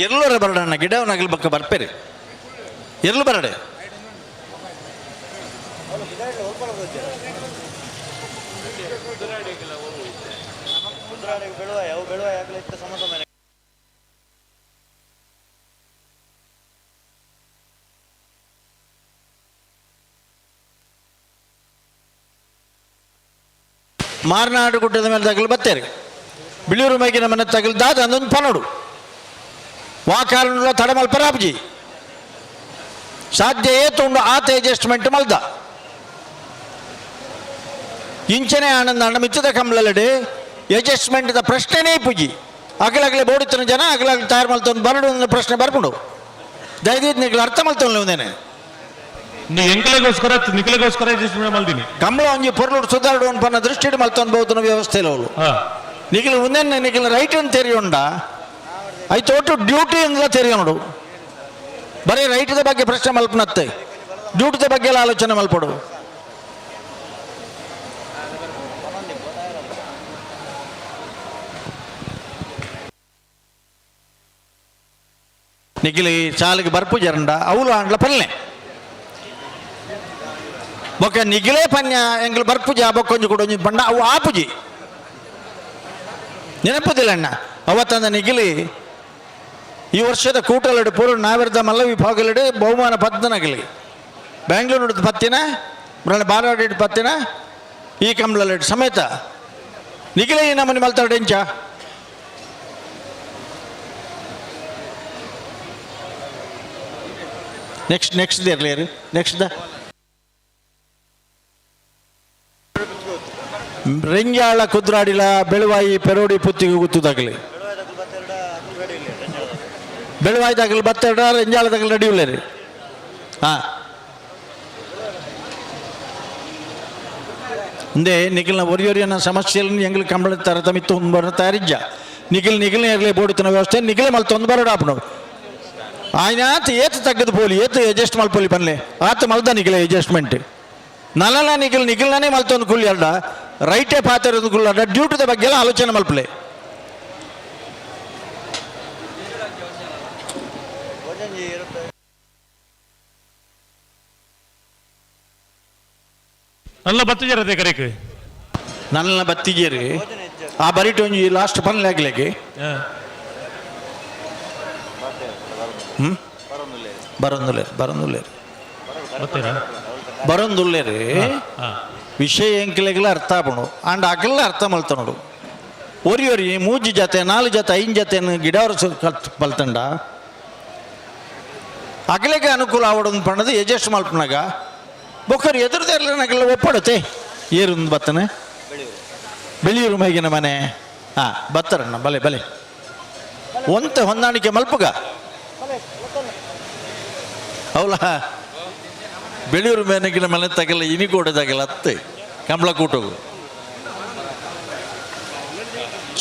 ಎಲ್ಲರ ಬರಡಣ್ಣ ಗಿಡವನಾಗಲಿ ಬಕ್ಕ ಬರ್ಪೇರಿ ಎಲ್ಲೂ ಬರಡೆ ಮಾರನಾಡು ಗುಡ್ಡದ ಮೇಲೆ ತಗಲು ಬತ್ತೇರಿ ಬಿಳಿಯೂರು ಮೈಗಿನ ಮನೆ ತಗಲು ದಾದ ಅಂದೊಂದು ಪನೋಡು ವಾಕಾರಣ ತಡಮಲ್ ಪರಾಬ್ಜಿ ಸಾಧ್ಯ ಏತುಂಡು ಆತ ಅಡ್ಜಸ್ಟ್ಮೆಂಟ್ ಮಲ್ದ ಇಂಚನೆ ಆನಂದ ಅಣ್ಣ ಮಿಚ್ಚದ ಕಂಬಳಲ್ಲಡೆ ಅಡ್ಜಸ್ಟ್ಮೆಂಟ್ the ಪ್ರಶ್ನೆನೇ ಪೂಜಿ ಅಗಲಗಲೆ ಬೋಡಿತನ ಜನ ಅಗಲಗಲೆ ತಯಾರು ಮಲ್ತೊಂದು ಬರಡು ಅನ್ನೋ ಪ್ರಶ್ನೆ ಬರ್ಕೊಂಡು ದಯದೀದ್ ನಿಗ್ಲ ಅರ್ಥ ಮಲ್ತೊಂದು ಒಂದೇನೆ ನೀ ಎಂಕಲೆಗೋಸ್ಕರ ನಿಕಲೆಗೋಸ್ಕರ ಅಡ್ಜಸ್ಟ್ಮೆಂಟ್ ಮಲ್ದಿನಿ ಕಂಬಳ ಒಂಜಿ ಪೊರ್ಲುಡು ಸುಧಾರಡು ಪನ್ನ ದೃಷ್ಟಿಡ್ ಮಲ್ತೊಂದು ಬಹುತನ ವ್ಯವಸ್ಥೆ ಇಲ್ಲ ನಿಖಿಲ್ ಒಂದೇನೆ ನಿಖಿಲ್ ರೈಟ್ ಅಂತ ತೆರಿಯುಂಡ ಐತೋಟು ಒಟ್ಟು ಡ್ಯೂಟಿ ಅಂದ್ಲ ತೆರಿಯೋಡು ಬರೀ ರೈಟದ ಬಗ್ಗೆ ಪ್ರಶ್ನೆ ಮಲ್ಪನತ್ತೆ ಡ್ಯೂಟಿದ ಬಗ್ಗೆ ಎಲ್ಲ ಆಲೋಚನೆ ಮಲ್ಪಡು. ನಿಖಿಲಿ ಚಾಲಿಗೆ ಬರ್ಪು ಜರಂಡ ಅವಳು ಆಂಡ್ಲ ಪಲ್ಲೆ ಬೊಕ್ಕ ನಿಗಿಲೇ ಪನ್ಯ ಎಂಗ್ಲು ಬರ್ಪುಜ ಬೊಕ್ಕೊಂಜಿ ಕೊಡೊಂಜಿ ಬಂಡ ಅವು ಆಪುಜಿ ನೆನಪುದಿಲ್ಲ ಅಣ್ಣ ಅವತ್ತಂದ ನಿಗಿಲಿ ಈ ವರ್ಷದ ಕೂಟಲಡು ಪೂರ್ಣ ನಾವಿರದ ಮಲ್ಲ ವಿಭಾಗಲಡು ಬಹುಮಾನ ಪದ್ಮನಗಲಿ ಬೆಂಗಳೂರು ಪತ್ತಿನ ಬಾರಾಡಿ ಪತ್ತಿನ ಈ ಕಂಬಳಲೆಡು ಸಮೇತ ನಿಗಿಲೇ ನಮ್ಮನೆ ಮಲ್ತಾಡು ಎಂಚ ನೆಕ್ಸ್ಟ್ ನೆಕ್ಸ್ಟ್ ಇರಲಿ ರೀ next the Renjala Kudradila Beluvai Perodi Puttige ಗುತ್ತುದಾಗಲಿ ಬೆಳುವಾಯಿದಾಗಲಿ ಬತ್ತೆರಡ ರೆಂಜಾಳದಾಗಲಿ ನಡೆಯುಲ್ಲ ರೀ ಹಾಂ ಇಂದೇ ನಿಖಿಲ್ನ ಒರಿಯೊರಿಯನ ಸಮಸ್ಯೆಯನ್ನು ಎಂಗ್ಲು ಕಂಬಳ ತರತಮಿತ್ತು ಒಂದು ಬರೋ ತಯಾರಿಜ್ಜ ನಿಖಿಲ್ ನಿಖಿಲ್ನ ಇರಲಿ ಬೋಡಿತನ ವ್ಯವಸ್ಥೆ ನಿಖಿಲೇ ಮಲ್ತೊಂದು ಬರೋಡ ಆಪನು ఆయన ಏತು ತಗ್ಗದ ಪೋಲಿ ಏತು ಅಡ್ಜಸ್ಟ್ ಮಲ್ಪೊಲಿ ಪನ್ಲೆ ಆತ ಮಲ್ದ ನಿಖಿಲ ಅಡ್ಜಸ್ಟ್ಮೆಂಟ್ ನಲನ ನಿಖಿಲ್ ನಿಖಿಲ್ನೇ ಮಲ್ತೊಂದು ಕುಳ್ಳಿ ಅಡ್ಡ ರೈಟೇ ಪಾತ್ರ ಕುಳ್ಳಾಡ ಡ್ಯೂಟಿದ ಬಗ್ಗೆ ಎಲ್ಲ ಆಲೋಚನೆ ಮಲ್ಪಲೆ ನಲ್ಲ ಬತ್ತಿಜರತೆ ಕರೆಕ್ ನನ್ನ ಬತ್ತಿಜೇರಿ ಆ ಬರಿಟು ಒಂಜಿ ಲಾಸ್ಟ್ ಪನ್ಲೆ ಆಗ್ಲಿಕ್ಕೆ ಬರೊಂದುಲ್ಲೇರಿ ಬರೊಂದುಲ್ಲೇರಿ ಬರೊಂದುಲ್ಲೇರಿ ವಿಷಯ ಎಂಕ್ಲೆಗ್ಲ ಅರ್ಥ ಆಪುಂಡು ಆಂಡ ಅಗಲ ಅರ್ಥ ಮಲ್ತನೋಡು ಒರಿ ಒರಿ ಮೂಜಿ ಜತೆ ನಾಲ್ ಜತೆ ಐನ್ ಜತೆ ಗಿಡವರ ಕಲ್ತ್ ಮಲ್ತಂಡ. ಅಗಲೆಗೆ ಅನುಕೂಲ ಆವಡೊಂದು ಪಣ್ಣದು ಎಜೆಸ್ಟ್ ಮಲ್ಪನಾಗ ಬೊಕ್ಕರು ಎದುರುದೇರ್ಲನಗಲ್ಲ ಒಪ್ಪಡುತ್ತೆ. ಏರೊಂದು ಬತ್ತನೆ ಬೆಳಿಯೂರು ಮೈಗಿನ ಮನೆ. ಹಾಂ ಬತ್ತರಣ್ಣ, ಬಲೆ ಬಲೆ ಒಂತೆ ಹೊಂದಾಣಿಕೆ ಮಲ್ಪುಗ ಅವಲ. ಬೆಳಿಯೂರು ಮೇನಗಿನ ಮನೆ ತಗಲ್ಲ ಇನಿಗೋಡೆ ತಗಲ್ಲ ಅತ್ತೆ ಕಂಬಳ ಕೂಟಗು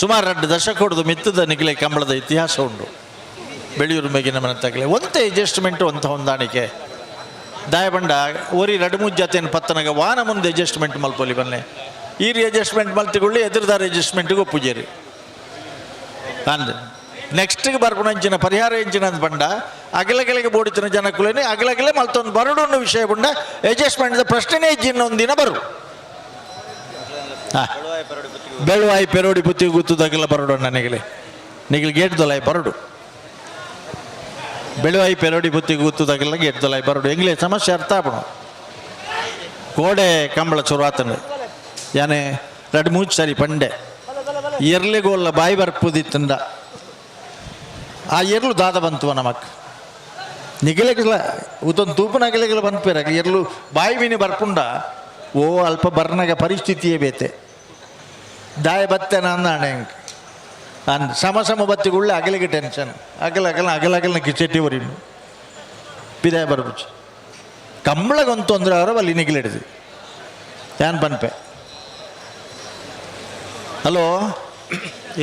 ಸುಮಾರು 2 ದಶಕ ಹೊಡೆದು ಮಿತ್ತದ ನಿಗಲೆ ಕಂಬಳದ ಇತಿಹಾಸ ಉಂಟು. ಬೆಳಿಯೂರು ಮೇಗಿನ ಮನೆ ತಗಲೆ ಒಂತೆ ಅಡ್ಜಸ್ಟ್ಮೆಂಟು ಅಂತ ಹೊಂದಾಣಿಕೆ ದಾಯಬಂಡ ಒರಿ 2-3 ಜಾತಿಯನ್ನು ಪತ್ತನಾಗ ವಾನ ಮುಂದೆ ಅಡ್ಜಸ್ಟ್ಮೆಂಟ್ ಮಲ್ಪೊಲಿ ಬನ್ನೆ. ಈ ಅಡ್ಜಸ್ಟ್ಮೆಂಟ್ ಮಲ್ತಿಕೊಳ್ಳಿ ಎದುರುದಾರ ಅಡ್ಜಸ್ಟ್ಮೆಂಟ್ಗೆ ಒಪ್ಪುಜೇರಿ ಅಂದ ನೆಕ್ಸ್ಟ್ಗೆ ಬರ್ಪುಣಂಚಿನ ಪರಿಹಾರ ಎಂಚಿನ ಅಂತ ಬಂಡ ಅಗಲಗಲಿಗೆ ಬೋಡಿತಿನ ಜನಕುಲೇನೆ ಅಗಲಗಲೆ ಮಲ್ತೊಂದು ಬರಡು ಅನ್ನೋ ವಿಷಯ ಬಂಡ ಅಡ್ಜಸ್ಟ್ಮೆಂಟ್ ಪ್ರಶ್ನೆನೇ ಇಜ್ಜಿನ್ನೊಂದು ದಿನ ಬರು. ಹಾಂ ಬೆಳುವಾಯಿ ಪೆರೋಡಿ ಬುತ್ತಿ ಗುತ್ತದಾಗಲ್ಲ ಬರಡು ನನಗಲೆ ನಿಗಲಿ ಗೇಟ್ ದೊಲಾಯಿ ಬರಡು. ಬೆಳುವಾಯಿ ಪೆರೋಡಿ ಬುತ್ತಿ ಗುತ್ತದಾಗಲ್ಲ ಗೇಟ್ ದೊಲಾಯಿ ಬರಡು. ಎಂಗ್ಲೇ ಸಮಸ್ಯೆ ಅರ್ಥ ಆಪಣ ಕೋಡೆ ಕಂಬಳ ಚುರುವಾತನ ಯಾನೆ 2-3 ಸರಿ ಪಂಡೆ ಎರ್ಲೆಗೋಲ್ಲ ಬಾಯಿ ಬರ್ಪುದಿತ್ತಂದ ಆ ಎರ್ಲು ದಾದ ಬಂತುವ ನಮಕ್ ನಿಗಲೆಗಲ ಉತ್ತೊಂದು ತೂಪನಗಲೆಗಲ ಬಂದ್ಪೇರಾಗ ಎರ್ಲು ಬಾಯಿ ಮೀನು ಬರ್ಪುಂಡ ಓ ಅಲ್ಪ ಬರ್ನಾಗ ಪರಿಸ್ಥಿತಿಯೇ ಬೇತೆ ದಾಯ ಬತ್ತೆ ನಾನು ಹೆಂಗೆ ಅನ್ ಸಮ ಸಮ ಬತ್ತಿಗುಳ್ಳೆ ಅಗಲಿಗೆ ಟೆನ್ಷನ್ ಅಗಲ ಅಗಲ ಅಗಲ ಅಗಲನ ಕಿಚೆಟ್ಟಿ ವರಿನು ಪಿದಾಯ ಬರ್ಬುಚ್ಚು ಕಂಬಳಗೊಂದು ತೊಂದರೆ ಅವರ ಅಲ್ಲಿ ನಿಗಲಿಡಿದು ಯಾನ್ ಪನ್ಪೆ. ಹಲೋ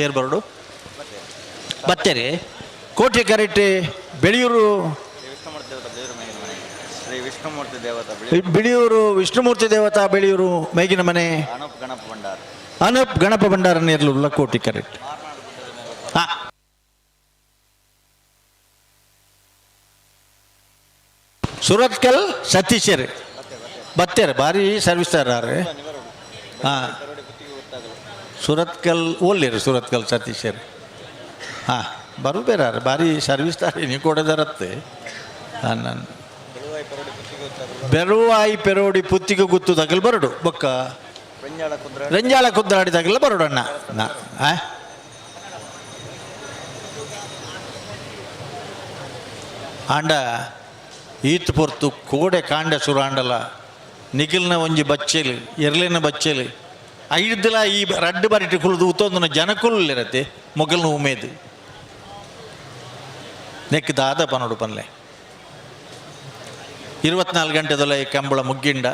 ಏರ್ ಬರಡು ಬತ್ತೇರಿ ಕೋಟೆ ಕರೆಕ್ಟ್ ಬೆಳಿಯೂರು ಬಿಳಿಯೂರು ವಿಷ್ಣುಮೂರ್ತಿ ದೇವತಾ ಬೆಳಿಯೂರು ಮೇಗಿನ ಮನೆ ಅನೂಪ್ ಗಣಪ ಭಂಡಾರ ನೇರ್ಲುಲ್ಲ ಕೋಟಿ ಕರೆಕ್ಟ್. ಹಾಂ ಸುರತ್ಕಲ್ ಸತೀಶರ್ ಬತ್ತೇರು ಭಾರಿ ಸರ್ವಿಸ್ ತಾರ. ಹಾಂ ಸುರತ್ಕಲ್ ಓಲ್ಲಿರು ಸುರತ್ಕಲ್ ಸತೀಶರ್. ಹಾಂ ಬರು ಬೇರೆ ಭಾರಿ ಸರ್ವಿಸ್ ತಾರೆ ನೀವು ಕೊಡೋದರತ್ತೆ. ಹಾಂ ನಾನು ಬೆರುವಾಯಿ ಪೆರೋಡಿ ಪುತ್ತಿಗೆ ಗುತ್ತು ತಗಲ್ ಬರಡು ಬೊಕ್ಕ ರಂಜಾಳ ಕುದ್ರಾಡಿ ತಗಲ ಬರಡು ಅಣ್ಣ. ಆಂಡ ಈತ್ ಪೊರ್ತು ಕೋಡೆ ಕಾಂಡ ಸುರಾಂಡಲ ನಿಖಿಲ್ನ ಒಂಜಿ ಬಚ್ಚೆಲು ಎರ್ಲಿನ ಬಚ್ಚೆಲು ಐದಲ ಈ ರಡ್ಡು ಬಾರಿಟ್ಟು ಕುಳಿದು ಉತ್ತೊಂದನ ಜನಕುಲ್ ಇರತ್ತೆ ಮೊಗಲ್ನ ಉಮೇದು ನೆಕ್ ದಾದ ಪನೋಡು ಪನ್ಲೆ 24 ಗಂಟೆದೊಲ ಈ ಕಂಬಳ ಮುಗ್ಗಿಂಡ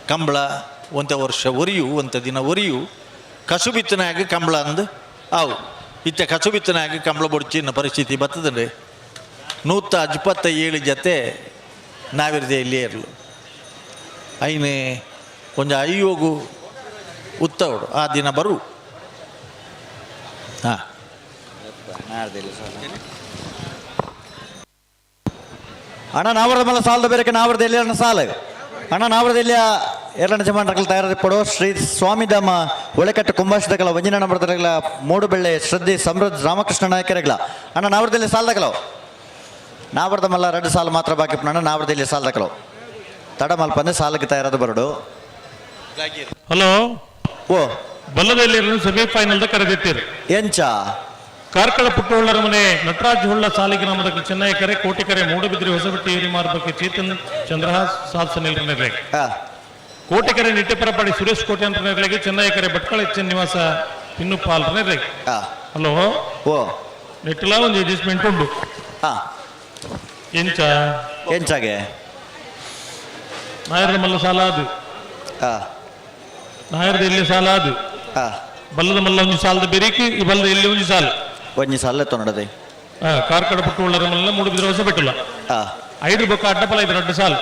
ಕಂಬಳ ಒಂತ ವರ್ಷ ಒರಿಯು ಒಂತ ದಿನ ಒರಿಯು ಕಸು ಬಿತ್ತನಾಗ ಕಂಬಳ ಅಂದು ಆವು ಇತ್ತ ಕಸು ಬಿತ್ತನಾಗ ಕಂಬಳ ಬೊಡ್ಚಿನ ಪರಿಸ್ಥಿತಿ ಬರ್ತದಂడి. 127 ಜತೆ ನಾವಿರದೆ ಇಲ್ಲೇ ಇರಲು ಐನೇ ಕೊಂಚ ಅಯ್ಯೋಗು ಉತ್ತವಡು ಆ ದಿನ ಬರು. ಹಾಂ ಅಣ್ಣ ನಾವರದ ಮಲ್ಲ ಸಾಲದ ಬೇರೆ ನಾವರದ ಎಲ್ಲಿ ಅಣ್ಣ ಸಾಲ ಅಣ್ಣ ನಾವರದ ಎಲ್ಲಿಯ ಎರಡನ ಜಮಾನರಕಲ್ ತಯಾರಿಪಡು ಶ್ರೀ ಸ್ವಾಮಿಧಾಮ ಒಳೆಕಟ್ಟು ಕುಂಭಾಷದಕಲ ವಂಜನ ನಂಬರದರಗಲ ಮೂಡುಬೆಳ್ಳೆ ಶ್ರದ್ಧೆ ಸಮೃದ್ಧ ರಾಮಕೃಷ್ಣ ನಾಯಕರಗಲ ಅಣ್ಣ ನಾವರದಲ್ಲಿ ಸಾಲದಕಲವು ನಾವರದ ಮಲ್ಲ 2 ಸಾಲು ಮಾತ್ರ ಬಾಕಿ ಅಣ್ಣ ನಾವರದಲ್ಲಿ ಸಾಲದಕಲವು ತಡ ಮಲ್ಪಂದೆ ಸಾಲಕ್ಕೆ ತಯಾರಾದ ಬರಡು. ಹಲೋ ಓ ಬಲ್ಲದಲ್ಲಿ ಸೆಮಿಫೈನಲ್ ಕರೆದಿತ್ತೀರಿ ಎಂಚ ಕಾರ್ಕಳ ಪುಟ್ಟೋಳ್ಳರ ಮನೆ ನಟರಾಜ್ ಹೊಳ್ಳ ಸಾಲಿಗ್ರಾಮದ ಚೆನ್ನೈ ಕರೆ ಕೋಟಿಕರೆ ಮೂಡಬಿದ್ರಿ ಹೊಸಬಟ್ಟಿ ಮಾರ್ಬಕ್ಕೆ ಚೇತನ್ ಚಂದ್ರಹಾಸ್ ಸಾಲ್ಸನಿಲ್ರನಿರ್ಲೆ ಕೋಟಿಕರೆ ನಿಟ್ಟೆಪರಪಾಡಿ ಸುರೇಶ್ ಕೋಟೆ ಅಂತ ನಿರ್ಲೆಗೆ ಚೆನ್ನೈ ಕರೆ ಭಟ್ಕಳ ಎಚ್ ನಿವಾಸ ಪಿನ್ನುಪಾಲ್ ನಿರ್ಲೆಗೆ. ಹಲೋ ಓ ನೆಟ್ಟಲ ಒಂದು ಅಡ್ಜಸ್ಟ್ಮೆಂಟ್ ಉಂಟು. ಎಂಚ ಎಂಚಾಗೆ ನಾಯರದ ಮಲ್ಲ ಸಾಲ ಅದು ನಾಯರದ ಎಲ್ಲಿ ಸಾಲ ಅದು ಬಲ್ಲದ ಮಲ್ಲ ಒಂದು ಸಾಲದ ಬೆರಿಕಿ ಈ ಬಲ್ಲದ ಎಲ್ಲಿ ಒಂದು ಸಾಲ ಒಂಜಿ ಸಾಲ ತೊಂಡದೆ ಕಾರ್ಕಡ ಪುಟ್ಟುಳ್ಳರ ಮಲ್ಲ ಮೂಡುಬಿದ್ರೆ ಹೊಸ ಬಿಟ್ಟಲ್ಲ 5 ಬೊಕ್ಕ ಅಡ್ಡಪಲ ಇದು 2 ಸಾಲ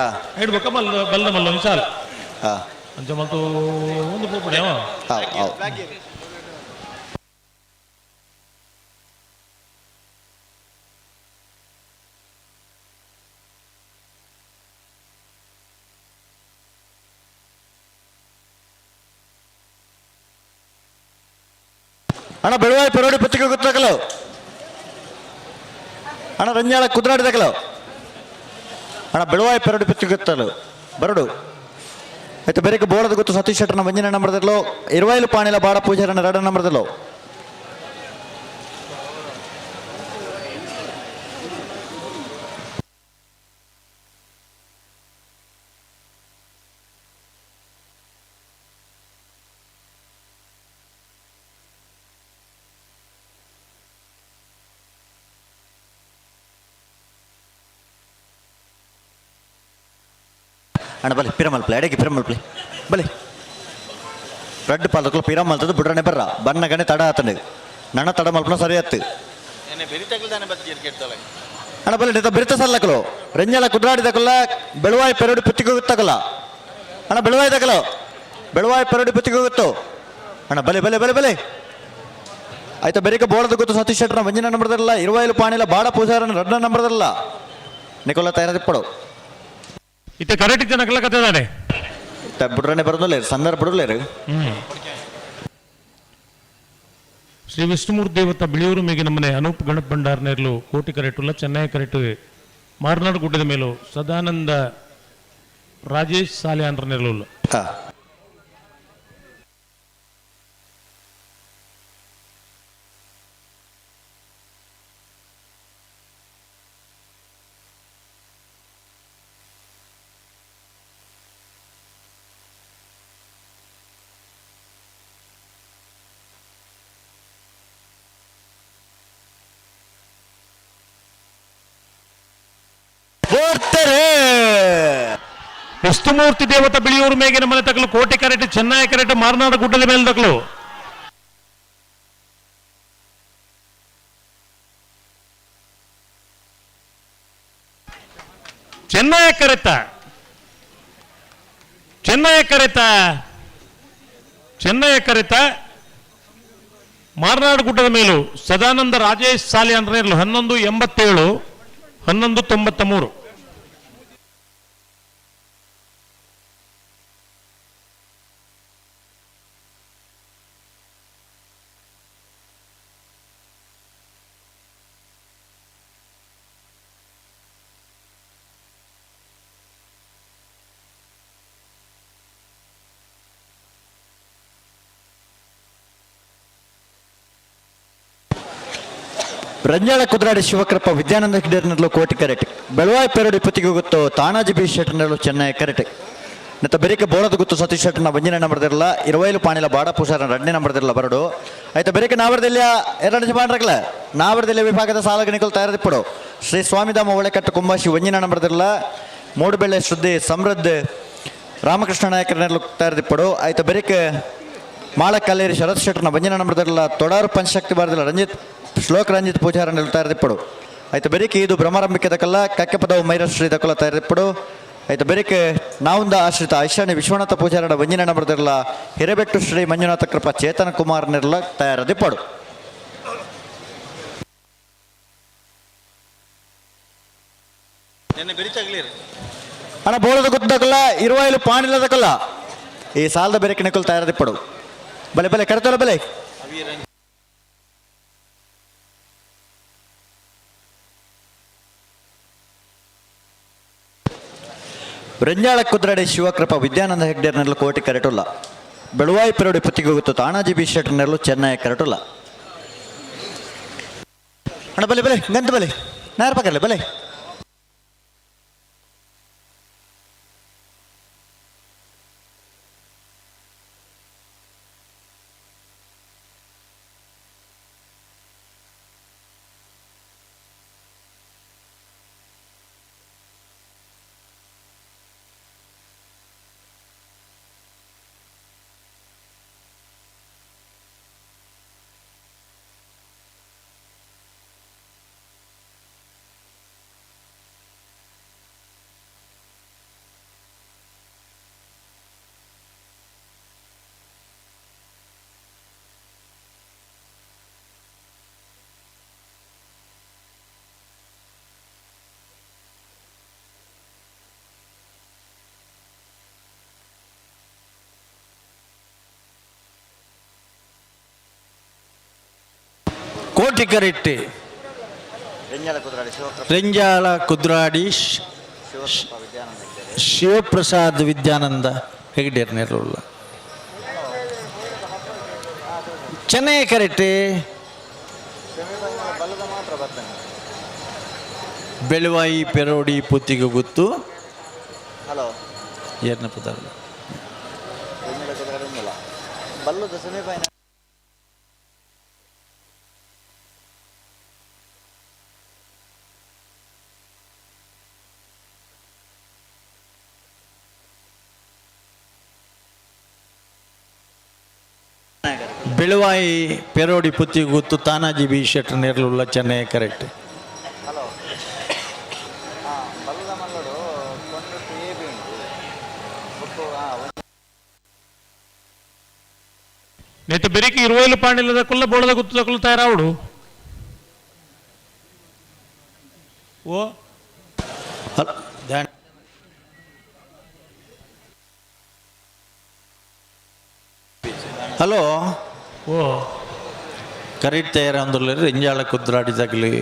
5 ಬೊಕ್ಕ ಮಲ್ಲ ಬಲ್ಲದ ಮಲ್ಲ ಒಂದು ಸಾಲ ಅಂಚ ಮಲ್ತು ಒಂದು ಪೋಪಡೆ. ಅಣ್ಣ ಬೆಳವಾಯಿ ಪರೋಡಿ ಪತ್ರಿಕೆ ಗೊತ್ತಾಗಲ್ಲ ಅಣ್ಣ ರಂಜಾಳ ಕುದ್ರಾಡಿದಾಗಲ ಅಣ್ಣ ಬೆಳವಾಯಿ ಪರೋಡಿ ಪತ್ರಿಕೆ ಗೊತ್ತಲ್ಲ ಬರಡು ಆಯ್ತು ಬೇರೆ ಬೋಳದ ಗೊತ್ತು ಸತೀಶ್ ಶೆಟ್ಟರ್ನ ಒಂಜನೇ ನಂಬರ್ದಲ್ಲೋ ಇರುವೈಲು ಪಾಣಿಲ ಬಾಡ ಪೂಜಾರನ 2 ಅಣ್ಣ ಬಲೆ ಪಿರಮಲ್ಪ್ಲೆ ಅಡೆಗೆ ಪಿರಮಲ್ಪ್ಲೆ ಬಲೆ ರಡ್ಡ್ ಪಾಲಕಲು ಪಿರಮಲ್ತದ ಬುಡ್ರನೆ ಬರ್ರ ಬನ್ನಗನೆ ತಡ ಆತಂಡು ನನ್ನ ತಡ ಮಲ್ಪನ ಸರಿ ಆತು ಅಣ್ಣ ಬಲೆ ನಿತ ಬಿರ್ತ ಸಲ್ಲಕಲು ರೆಂಜಲ ಕುದ್ರಾಡಿದಕಲ್ಲ ಬೆಳುವಾಯಿ ಪೆರಡು ಪುತ್ತಿಗೆ ಅಣ್ಣ ಬೆಳುವಾಯಿ ತಕಲು ಬೆಳುವಾಯಿ ಪೆರಡು ಪುತ್ತಿಗೆ ಗೊತ್ತು ಅಣ್ಣ ಬಲೆ ಬಲೆ ಬಲೆ ಬಲೆ ಆಯ್ತಾ ಬೆರಿಕೆ ಬೋಳದ ಗೊತ್ತು ಸತೀಶ್ ಶೆಟ್ಟರ್ನ ಮಂಜಿನ ನಂಬರ್ದಲ್ಲ ಇರುವಾಯಿಲು ಪಾಣಿಲ ಬಾಡ ಪೂಜಾರನ ರಡ್ಡ ನಂಬರ್ದಲ್ಲ ನಿಕೋಲ ತಯಾರಿಪ್ಪಡು ಇತ್ತೆ ಕರೆಕ್ಟ್ ಜನಕಲ್ಲ ಕತೆದಾನೆ ಬುಡ್ರನೆ ಬರೋದಿಲ್ಲ ಸಂದರ್ಭ ಬಿಡಲೇರು. ಶ್ರೀ ವಿಷ್ಣುಮೂರ್ತಿ ದೇವತ ಬಿಳಿಯೂರು ಮೇಗಿನ ಮನೆ ಅನೂಪ್ ಗಣಪ್ ಭಂಡಾರ್ ನೇರ್ಲು ಕೋಟಿ ಕರೆಟುಲ್ಲ ಚೆನ್ನೈ ಕರೆಟು ಮಾರ್ನಾಡು ಗುಡ್ಡದ ಮೇಲೂ ಸದಾನಂದ ರಾಜೇಶ್ ಸಾಲಿಯಾನ್ರ ನೆರಳು. ವಿಷ್ಣುಮೂರ್ತಿ ದೇವತ ಬಿಳಿಯೂರು ಮೇಗಿನ ಮನೆ ತಗಲು ಕೋಟೆ ಕರೆಟು ಚೆನ್ನೈ ಕರೆಟು ಮಾರನಾಡ ಗುಡ್ಡದ ಮೇಲೆ ತಗಲು. ಚೆನ್ನೈ ಕರೆತ ಚೆನ್ನೈ ಕರೆತ ಚೆನ್ನೈ ಕರೆತ ಮಾರನಾಡು ಗುಡ್ಡದ ಮೇಲೂ ಸದಾನಂದ ರಾಜೇಶ್ ಸಾಲಿ ಅಂದ್ರೆ 11:87 11:93. ರಂಜಾಳ ಕುದ್ರಾಡಿ ಶಿವಕೃಪ ವಿದ್ಯಾನಂದ ಹಿಡೇರ್ನಲ್ಲೂ ಕೋಟಿ ಕರೆಟ್ ಬೆಳವಾಯಿ ಪೆರಡಿ ಪುತ್ತಿಗೆ ಗೊತ್ತು ತಾನಾಜಿ ಬಿ ಶೆಟ್ಟರ್ನಲ್ಲೂ ಚೆನ್ನೈ ಕರೆಟ್ ನತ್ತ ಬೆರಿಕೆ ಬೋಳದ ಗೊತ್ತು ಸತೀಶ್ ಶೆಟ್ಟರ್ನ ಬಂಜಿನ ನಂಬರ್ದಿರಲ್ಲ ಇರುವೈಲು ಪಾಣಿಲ ಬಾಡ ಪೂಷಾರನ ರಡ್ನೇ ನಂಬರ್ದಿರಲ್ಲ ಬರಡು ಆಯ್ತಾ ಬೆರಿಕೆ ನಾವರದಲ್ಲಿಯ ಎರಡು ಜಮಾನ್ರಗಲ ನಾವರದಲ್ಲಿ ವಿಭಾಗದ ಸಾಲಗಣಿಕಲು ತಯಾರಿಪಡು ಶ್ರೀ ಸ್ವಾಮಿಧಾಮ ಒಳೆಕಟ್ಟು ಕುಂಬಾಶಿ ಒಂಜಿನ ನಂಬರ್ದಿರಲ್ಲ ಮೂಡುಬೆಳ್ಳೆ ಶುದ್ಧಿ ಸಮೃದ್ಧ ರಾಮಕೃಷ್ಣ ನಾಯಕರನ್ನೆಲ್ಲ ತಯಾರಿಪಡು ಆಯ್ತಾ ಬೆರಿಕೆ ಮಾಳಕಲ್ಲೇರಿ ಶರತ್ ಶೆಟ್ಟರ್ನ ಬಂಜಿನ ನಂಬರ್ದಿರಲ್ಲ ತೊಡಾರು ಪಂಚಶಕ್ತಿ ಬಾರದಿಲ್ಲ ರಂಜಿತ್ ಶ್ಲೋಕ ರಂಜಿತ್ ಪೂಜಾರನ್ನು ತಯಾರಿಪಡು ಆಯ್ತು ಬೆರಿಕೆ ಇದು ಭ್ರಮರಂಬಿಕೆ ದಕಲ್ಲ ಕಕ್ಕೆಪದವು ಮೈರಶ್ರೀ ದಕಲ ತಯಾರಿಪಡು ಆಯ್ತು ಬೆರಿಕೆ ನಾವುಂದ ಆಶ್ರಿತ ಐಶಾನಿ ವಿಶ್ವನಾಥ ಪೂಜಾರನ ಒಂಜಿನ ನಂಬರ್ದಿರಲ್ಲ ಹಿರೇಬೆಟ್ಟು ಶ್ರೀ ಮಂಜುನಾಥ ಕೃಪಾ ಚೇತನ ಕುಮಾರ್ ನಿರ್ಲ ತಯಾರದಿಪ್ಪಡು. ಅಣ್ಣ ಬೋಳದ ಗುದ್ದಕಲ್ಲ ಇರುವಾಯಿಲು ಪಾಣಿಲ್ಲದಕಲ್ಲ ಈ ಸಾಲದ ಬೆರಿಕೆ ನಿಕಲ್ ತಯಾರದಿಪ್ಪಡು ಬಲೆ ಬಲೆ ಕರೆತಲ್ಲ ಬಲೆ. ರಂಜಾಳ ಕುದ್ರಾಡಿ ಶಿವಕೃಪ ವಿದ್ಯಾನಂದ ಹೆಗ್ಡೇರ್ನಲ್ಲೂ ಕೋಟಿ ಕರೆಟುಲ್ಲ ಬೆಳುವಾಯಿ ಪೆರಡಿ ಪುತ್ತಿಗೆ ಗೊತ್ತು ತಾನಾಜಿ ಬಿ ಶೆಟ್ಟರ್ನಲ್ಲೂ ಚೆನ್ನೈ ಕರೆಟುಲ್ಲ. ಅಣ್ಣ ಬಲೆ ಬಲೆ ಗಂತ ಬಲೆ ನಾರ ಪಕ್ಕಲ್ಲ ಬಲೆ. ಕೋಟಿ ಕರೆಟ್ಟಿ ರೆಂಜಾಳ ಕುದ್ರಾಡಿ ಶಿವಪ್ರಸಾದ್ ವಿದ್ಯಾನಂದ ಹೆಗ್ಡೇರ್ ನೆರಳುಲ್ಲ ಚೆನ್ನೈ ಕರೆಟ್ಟಿ ಬೆಳುವಾಯಿ ಪೆರೋಡಿ ಪುತ್ತಿಗೆ ಗೊತ್ತು ಹಲೋ ಏರ್ನ ಪದಾರ್ಥ ಬಲ್ಲದ ಸೆಮಿಫೈನಲ್ ಬೆಳುವಾಯಿ ಪೆರೋಡಿ ಪುತ್ತಿ ಗುತ್ತು ತಾನಾಜಿ ಬಿ ಶೆಟ್ರ್ ನೇರ್ಲುಲ್ಲ ಚೆನ್ನೈ ಕರೆಕ್ಟ್. ನೇತ ಬೆರಿಕೆ ಇರುವೈಲು ಪಾಂಡಿಲ್ಲದ ಕುಲ್ಲ ಬೋಳದ ಗುತ್ತು ತಕಲು ತಯಾರಾವಡು. ಓ ಹಲೋ ಓ ಕರೆಕ್ಟ್ ತಯಾರ ರೆಂಜಾಳ ಕುದ್ರಾಡಿ ತಗಲಿ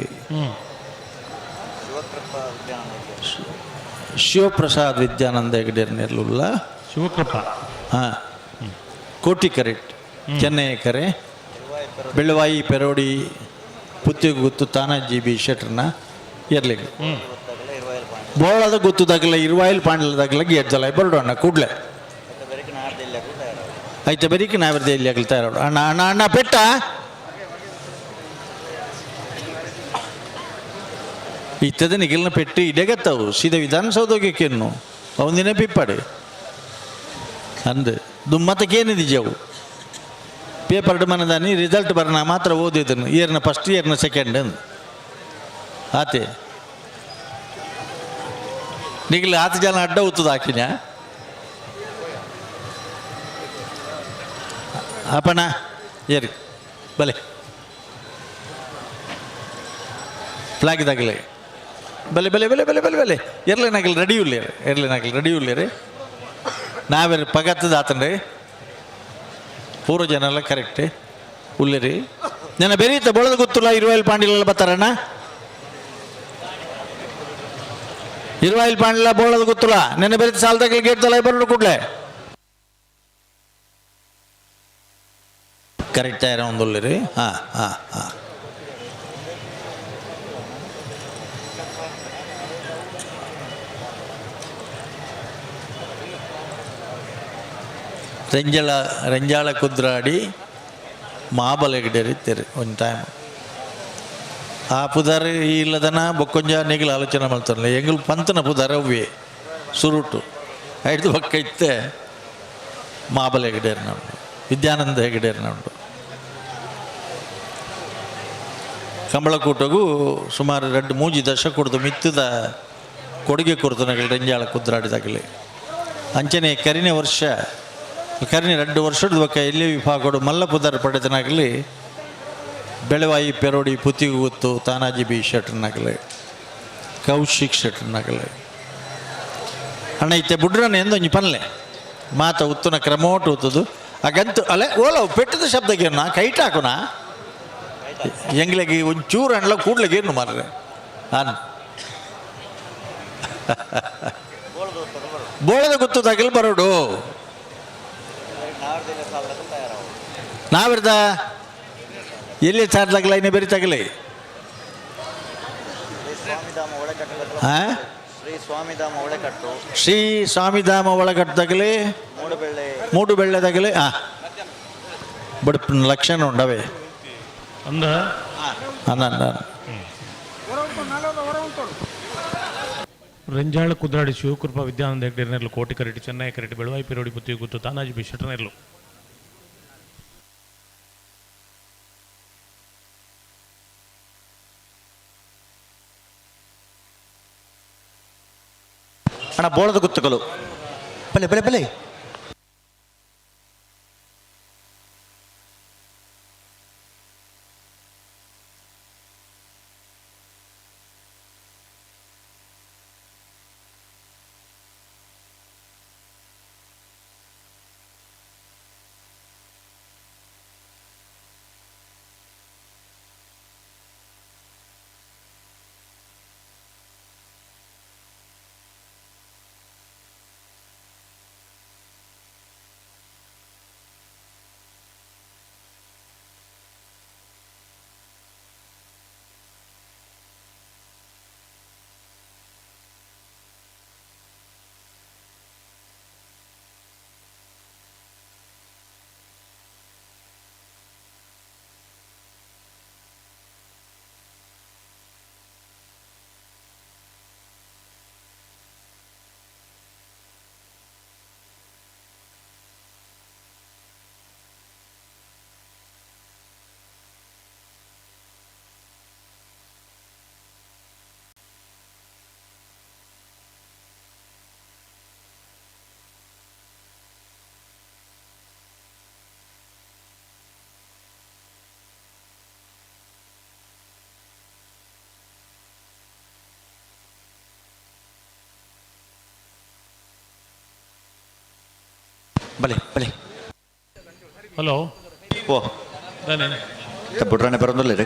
ಶಿವಪ್ರಸಾದ್ ವಿದ್ಯಾನಂದ ಹೆಗಡೆ ನೆರ್ಲುಲ್ಲ ಶಿವಕೃಪಾ ಹಾಂ ಕೋಟಿ ಕರೆಕ್ಟ್ ಚೆನ್ನೈ ಕರೆ ಬೆಳುವಾಯಿ ಪೆರೋಡಿ ಪುತ್ತಿಗುತ್ತು ತಾನಾಜಿ ಬಿ ಶೆಟ್ರನ್ನ ಇರ್ಲಿಕ್ಕೆ ಬೋಳದ ಗುತ್ತು ತಗಲ ಇರುವಾಯಿಲ್ ಪಾಂಡಲ ತಗಲ ಗೇಟ್ ಜಲ ಬರೋಣ ಕೂಡ್ಲೆ ಐತೆ ಬೆರಿಕೆ ನಾವಿರ್ದೆ ಇಲ್ಲಿ ಆಗಲಿ ತಯಾರೋಡು. ಅಣ್ಣ ಅಣ್ಣ ಅಣ್ಣ ಪೆಟ್ಟ ಇತ್ತದ ನಿಗಿಲ್ನ ಪೆಟ್ಟು ಇಡೆಗತ್ತವು ಸೀದಾ ವಿಧಾನಸೌಧಕ್ಕೆ ಅವನಿನ ಪಿಪ್ಪಾಡಿ ಅಂದು ದುಮ್ಮತಕ್ಕೇನಿದೆ ಪೇಪರ್ ಮನದಾನಿ ರಿಸಲ್ಟ್ ಬರೋಣ ಮಾತ್ರ ಓದಿದ್ದನು ಇಯರ್ನ ಫಸ್ಟ್ ಇಯರ್ನ ಸೆಕೆಂಡ್ ಅಂದು ಆತೆ ನಿಗಿಲ್ ಆತ ಜನ ಅಡ್ಡ ಉತ್ತದ ಹಾಕಿನ ಅಪ್ಪಣ ಏರಿ ಬಲೆ ಫ್ಲಾಗ್ ತಗಲೆ ಬಲೆ ಬಲೆ ಬಲೆ ಬಲೆ ಬಲೆ ಬಲೆ ಎರ್ಲೆನಾಗಲಿ ರೆಡಿ ಉಳ್ಳೇರಿ ಎರ್ಲೆನಾಗಲಿ ರೆಡಿ ಉಳ್ಳೇರಿ ನಾವೇರು ಪಗತ್ತದ ಆತನ್ರಿ ಪೂರ್ವ ಜನ ಎಲ್ಲ ಕರೆಕ್ಟ್ ಉಳ್ಳೇರಿ ನನ್ನ ಬೆರೀತ ಬಳದ ಗೊತ್ತಿಲ್ಲ ಇರುವಾಯಿಲ್ ಪಾಂಡಿಲೆಲ್ಲ ಬರ್ತಾರಣ್ಣ ಇರುವಾಯಿಲ್ ಪಾಂಡಿಲ ಬೋಳದ ಗೊತ್ತಿಲ್ಲ ನೆನ್ನೆ ಬೆರೀತ ಸಾಲದಾಗಲಿ ಗೇಟ್ ತಲೆ ಬರೋದು ಕೂಡಲೇ ಕರೆಕ್ಟ್ ತಯಾರ ಒಂದು ಹಾಂ ಹಾಂ ಹಾಂ ರೆಂಜಾಳ ರೆಂಜಾಳ ಕುದ್ರಾಡಿ ಮಾಬಲೆಗಡೆರಿ ಒಂದು ಟೈಮ್ ಆ ಪುದಾರ್ ಇಲ್ಲದನ ಬೊಕ್ಕೊಂಜ ನಿಗಲ ಆಲೋಚನೆ ಮಾಡ್ತಾರಲ್ಲ ಎಂಗಲ್ ಪಂತನ ಪುದಾರ ಅವ್ವೆ ಸುರುಟು ಐದು ಬೊಕ್ಕ ಇತ್ತೆ ಮಾಬಲ ಹೆಗಡೇರ್ನ ಉಂಟು ವಿದ್ಯಾನಂದ ಹೆಗಡೇರ್ನ ಉಂಟು ಕಂಬಳಕೂಟಗೂ ಸುಮಾರು ಎರಡು ಮೂಜಿ ದಶ ಕೊಡ್ದು ಮಿತ್ತದ ಕೊಡುಗೆ ಕೊಡ್ತು ರೆಂಜಾಳ ಕುದ್ರಾಡಿದಾಗಲಿ ಅಂಚನೆ ಕರಿನೇ ವರ್ಷ ಕರಿನ 2 ವರ್ಷದ ಬೊಕ್ಕ ಎಲ್ಲಿ ವಿಭಾಗಡು ಮಲ್ಲ ಪುದರ್ ಪಡೆದನಾಗಲಿ ಬೆಳವಾಯಿ ಪೆರೋಡಿ ಪುತ್ತಿಗುತ್ತು ತಾನಾಜಿ ಬಿ ಶೆಟ್ರನಾಗಲಿ ಕೌಶಿಕ್ ಶೆಟ್ರನಾಗಲಿ ಅಣ್ಣ ಇತ್ತೆ ಬುಡ್ರನ ಎಂದೊಂಜಿ ಪನ್ಲೆ ಮಾತ ಉತ್ತುನ ಕ್ರಮೋಟು ಉತ್ತದು ಆಗಂತು ಅಲೆ ಓಲವು ಪೆಟ್ಟದ ಶಬ್ದಗೇನು ಕೈಟ್ ಹಾಕುನ ಎಂಗ್ಲೆಗೆ ಒಂಚೂರು ಅಣ್ಣ ಕೂಡ್ಲೆಗೇನು ಮಾರ್ರೆ ಅನ್ ಬೋಳದ ಗುತ್ತು ತಗಲ್ ಬರೋಡು ನಾವಿರ್ದ ಎಲ್ಲಿ ಚಾರ್ಲಾಗಲ್ಲ ಇನ್ನೇ ಬೇರೆ ತಗಲಿ ಶ್ರೀ ಸ್ವಾಮಿಧಾಮ ಒಳಗಟ್ಟು ತಗಲಿ ಮೂಡುಬೆಳ್ಳೆ ತಗಲಿ ಹಾಂ ಬಡಪನ ಲಕ್ಷಣ ಉಂಡವೆ ಅಂದ ಅನ್ನ ರಂಜಾಳ ಕುದ್ರಾಡಿ ಶಿವಕೃಪಾ ವಿದ್ಯಾನಂದ ಹೆಗ್ಡೆ ಕೋಟಿ ಕರೆಟಿ ಚೆನ್ನೈ ಕರೆಟಿ ಬೆಳವಾಯಿ ಪಿರೋಡಿ ಪುತ್ತಿ ಗುತ್ತು ತಾನಾಜಿ ಬಿ ಶೆಟ್ಟನೆರ್ಲು ಅಣ್ಣ ಬೋಳದ ಗುತ್ತುಗಳು ಬಲೆ ಬಲೆ ಬಲೆ ಬಲೆ ಬಲೆ. ಹಲೋ. ಓ ದಾನೆ ಬುಡ್ರಾಣೆ ಬರೋದಿಲ್ಲ ರೀ.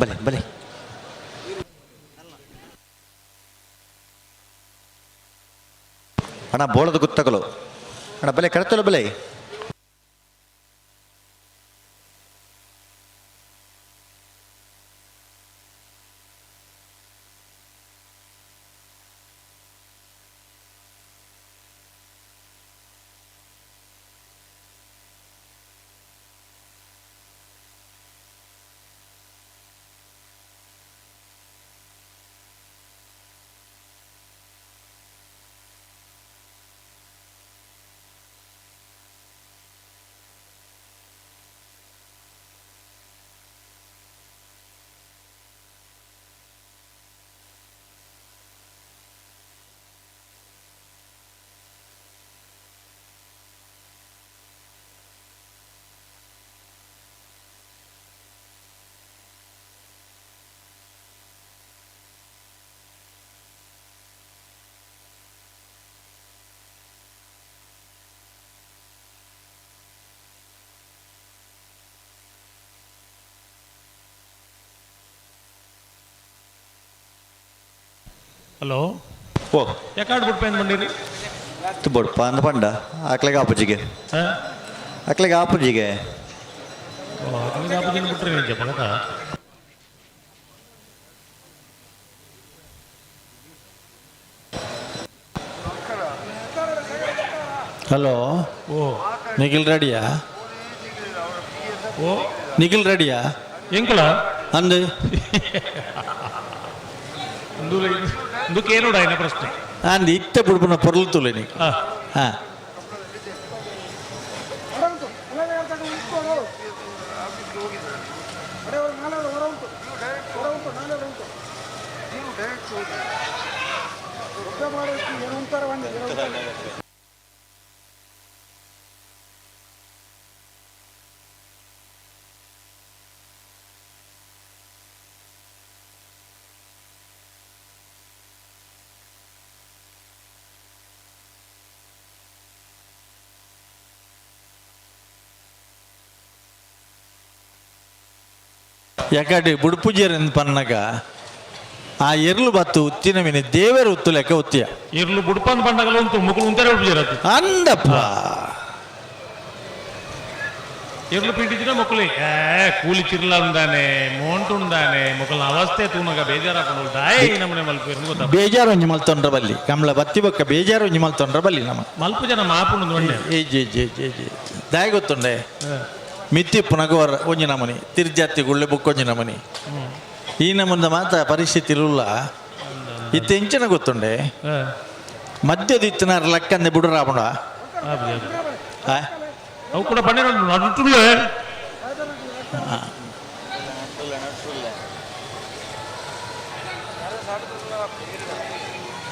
ಬಲೆ ಬಲೆ. ಅಣ್ಣ ಬೋಳದ ಗುತ್ತಗಲು ಅಣ್ಣ ಬಲೆ ಕರೆತಲು ಬಲೆ. ಹಲೋ. ಓ ಯಾಕಾಡ್ ಬಿಡ್ಪ ಏನು ಬಂದಿರಿ? ಬೊಡ್ಪ ಅಂದ ಪಂಡ ಆಕ್ಲೆಗೆ ಆಪುಜಿಗೆ. ಆಕ್ಲೆಗೆ ಆಪುಜಿಗೆ. ಆಕ್ಲೆಗೆ ಆಪುಜಿನ ಬಿಟ್ರೆ ನಿಜ ಪಲಕ. ಹಲೋ. ಓ ನಿಖಿಲ್ ರೆಡಿಯಾ? ಓ ನಿಖಿಲ್ ರೆಡಿಯಾ? ಎಂಕುಲ ಅಂದು ಇಂದುಕೇನು ఆయన ಪ್ರಶ್ನೆ ಅಂದು ಇತ್ತೆ ಬುಡ್ಬುನ ಪೊರ್ಲು ತುಲೆ ನೀ. ಹಾಂ ಯಾಕಡೆ ಬುಡ್ಪುಜೇರ್ ಪನ್ನಗ ಆ ಎರ್ಲು ಬತ್ತು ಉತ್ತಿನ ಮೀನೆ ದೇವರು ಉತ್ತು ಲೆಕ್ಕ ಉತ್ತಿಯ ಎರ್ಲು ಬುಡ್ಪನ್ ಪಂಡಗಲ ಉಂಟು ಮುಕುಲು ಉಂತಾರೆ ಉಡ್ಪುಜೇರ್ ಅಂದಪ್ಪ ಎರ್ಲು ಪಿಂಟಿದ್ರೆ ಮಕ್ಕಳು ಏ ಕೂಲಿ ಚಿರ್ಲ ಉಂದಾನೆ ಮೋಂಟು ಉಂದಾನೆ ಮಕ್ಕಳ ಅವಸ್ಥೆ ತೂನಗ ಬೇಜಾರಾಕೊಂಡು ದಾಯ್ ನಮ್ಮನೆ ಮಲ್ಪು ಗೊತ್ತಾ ಬೇಜಾರು ಒಂಜಿ ಮಲ್ತೊಂಡ್ರ ಬಲ್ಲಿ ಕಮಲ ಬತ್ತಿ ಬೊಕ್ಕ ಬೇಜಾರು ಒಂಜಿ ಮಲ್ತೊಂಡ್ರ ಬಲ್ಲಿ ನಮ್ಮ ಮಲ್ಪ ಜನ ಮಾಪುಂಡು ಒಂಡೆ ಏ ಜೆ ಜೆ ಜೆ ಜೆ ದಾಯ ಗೊತ್ತುಂಡೆ ಮಿತ್ತಿ ಪುನಗವರ ಒಂಜಿ ನಮನಿ ತಿರ್ಜಾತಿ ಗುಳ್ಳೆ ಬುಕ್ಕೊಂಜಿ ನಮನಿ ಈ ನಮ್ಮಂದ ಮಾತ ಪರಿಸ್ಥಿತಿ ಇರುಲ್ಲ ಇತ್ತೆ ಎಂಚಿನ ಗೊತ್ತುಂಡೆ ಮದ್ಯದ ಇತ್ತಿನಾರ ಲಕ್ಕಂದೆ ಬುಡುರಾಪುಣ ಅವು ಕೂಡ ಬಣ್ಣ ನಡುಟುಳ್ಳೆ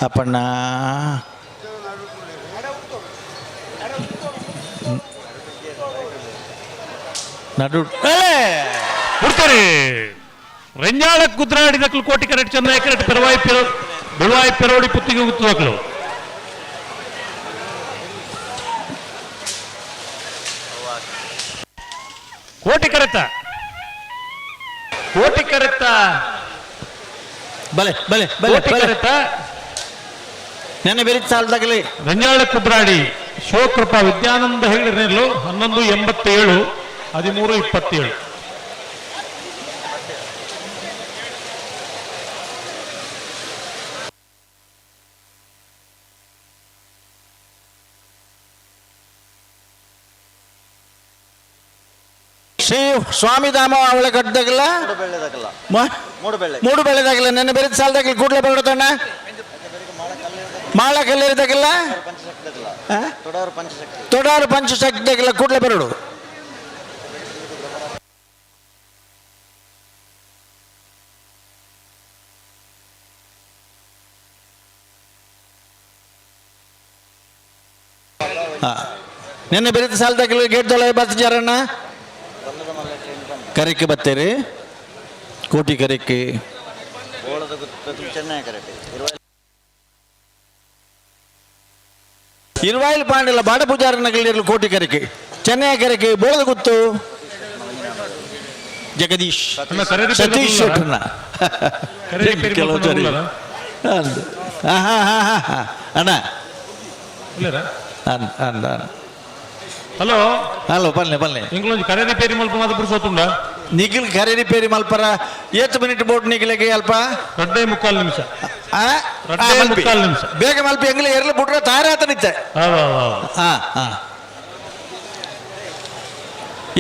ಅಪ್ಪಣ್ಣ ನಡು ಬಿಡ್ತಾರೆ ರೆಂಜಾಳ ಕುದ್ರಾಡಿದಕ್ಲು ಕೋಟಿ ಕರೆಕ್ಟ್ ಚಂದ್ರ ಕರೆಕ್ಟ್ ಪೆರವಾಯಿ ಪೆರೋ ಬೆಳುವಾಯಿ ಪೆರೋಡಿ ಪುತ್ತಿಗೆ ಗುತ್ತದಕ್ಲು ಕೋಟಿ ಕರೆತ ಕೋಟಿ ಕರೆತ ಬಲೆ ಬಲೆ ಬಲೆ ಕೋಟಿ ಕರೆತ ನೆನ್ನೆ ಬೇರೆ ಸಾಲದಾಗಲಿ ರಂಜಾಳ ಕುದ್ರಾಡಿ ಶಿವಕೃಪಾ ವಿದ್ಯಾನಂದ ಹೇಳಿರ್ನಿರ್ಲು 11:87 13:27. ಶ್ರೀ ಸ್ವಾಮಿಧಾಮ ಅವಳ ಕಟ್ಟದಾಗಲ್ಲ ಮೂಡು ಬೆಳೆದಾಗಲ್ಲ ನೆನ್ನೆ ಬೇರೆ ಸಾಲದಾಗಲಿ ಕೂಡಲೇ ಬರೋದಣ್ಣ ಮಾಳ ಕಲ್ಲೇರಿದಾಗಲ್ಲ ತೊಡಾರು ಪಂಚಶಕ್ತಿದಾಗಲ್ಲ ಕೂಡಲೇ ಬರೋಡು. ನಿನ್ನೆ ಬೇರೆ ಸಾಲದಾಗಲಿ ಗೇಟ್ ದೊಳ ಬರ್ತಿದ್ದಾರಣ್ಣ ಕರೆಕ್ಕೆ ಬತ್ತೀರಿ ಕೋಟಿ ಕರೆಕ್ಕೆ ಇರುವಾಯಿಲ್ ಪಾಂಡಿಲ ಬಾಡ ಪೂಜಾರನಗಲಿರಲು ಕೋಟಿ ಕರೆಕೆ ಚೆನ್ನೈ ಕರೆಕೆ ಬೋಳದ ಗುತ್ತು ಜಗದೀಶ್ ಸತೀಶ್ ಶೆಟ್ಟರ್ನ ಕೆಲವು ಸರಿ ಅಣ್ಣ ಅಂದ ಹಲೋ ಹಲೋ ಬನ್ನಿ ಬನ್ನಿ ಇಂಗ್ಲೊಂಜಿ ಕರೆ ರಿಪೇರಿ ಮಲ್ಪ ಮಾತ್ರ ಪುರುಷೋತ್ತುಂಡ ನಿಖಿಲ್ ಕರೆ ರಿಪೇರಿ ಮಲ್ಪರ ಏತ್ ಮಿನಿಟ್ ಬೋಟ್ ನಿಖಿಲಿಗೆ ಅಲ್ಪ 2.75 ನಿಮಿಷ. 2.75 ನಿಮಿಷ. ಬೇಗ ಮಲ್ಪಿ ಎಂಗ್ಲಿ ಎರಲು ಬಿಟ್ರೆ ತಯಾರಾತನಿತ್ತೆ. ಹಾ ಹಾ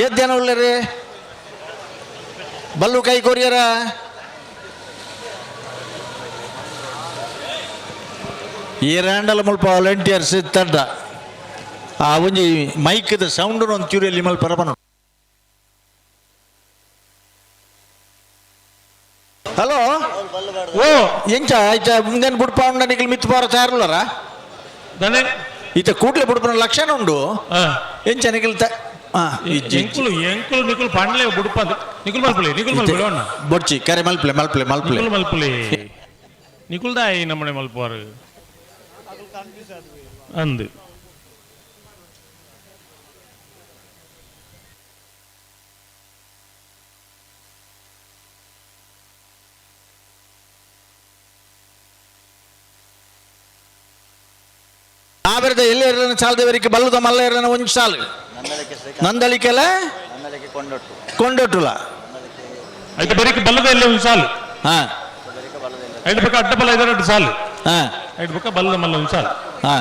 ಏತ್ ಜನ ಉಳ್ಳರಿ ಬಲ್ಲು ಕೈ ಕೊರಿಯರ ಈ ರ್ಯಾಂಡಲ್ ಮುಲ್ಪ ವಾಲಂಟಿಯರ್ಸ್ ತಡ್ಡ ಆ ಒಂಜಿ ಮೈಕ್ದ ಸೌಂಡ್ ಒಂದು ಚೂರಿಯಲ್ಲಿ ಮಲ್ಪರ ಬನ. ಹಲೋ ಓ ಎಂಚ ಆಯ್ತಾ ಮುಂದೆ ಬುಡ್ಪ ಉಂಡ ನಿಖಿಲ್ ಮಿತ್ತು ಪಾರ ತಯಾರುಲ್ಲರ ಈತ ಕೂಡ್ಲೆ ಬುಡ್ಪನ ಲಕ್ಷಣ ಉಂಡು ಎಂಚ ನಿಖಿಲ್ ತ ಎಂಕುಲು ಎಂಕುಲು ನಿಕುಲು ಪಂಡ್ಲೆ ಬುಡ್ಪ ನಿಕುಲ್ ಮಲ್ಪುಲಿ ನಿಕುಲ್ ಮಲ್ಪುಲಿ ಅಣ್ಣ ಬೊಡ್ಚಿ ಕರೆ ಮಲ್ಪಲೆ ಮಲ್ಪಲೆ ಮಲ್ಪಲೆ ನಿಕುಲ್ ಮಲ್ಪುಲಿ ನಿಕುಲ್ದಾಯಿ ನಮ್ಮನೆ ಮಲ್ಪುವಾರು ಅಂದು ಆಬರದ ಎಲ್ಲಿ ಇರಲಿನ ಚಾಲದವರಿಗೆ ಬಲ್ಲದ ಮಲ್ಲ ಇರಲಿನ ಒಂದು ಸಾಲು ನಂದಳಿಕೆಲ್ಲ ಕೊಂಡೊಟ್ಟುಲ ಐತೆ ಬರೀಕ್ ಬಲ್ಲದ ಎಲ್ಲಿ ಒಂದು ಸಾಲು ಹಾ ಐದು ಪಕ್ಕ ಅಡ್ಡ ಬಲ್ಲ ಐದು ಸಾಲು ಹಾ ಐದು ಪಕ್ಕ ಬಲ್ಲದ ಮಲ್ಲ ಒಂದು ಸಾಲು ಹಾ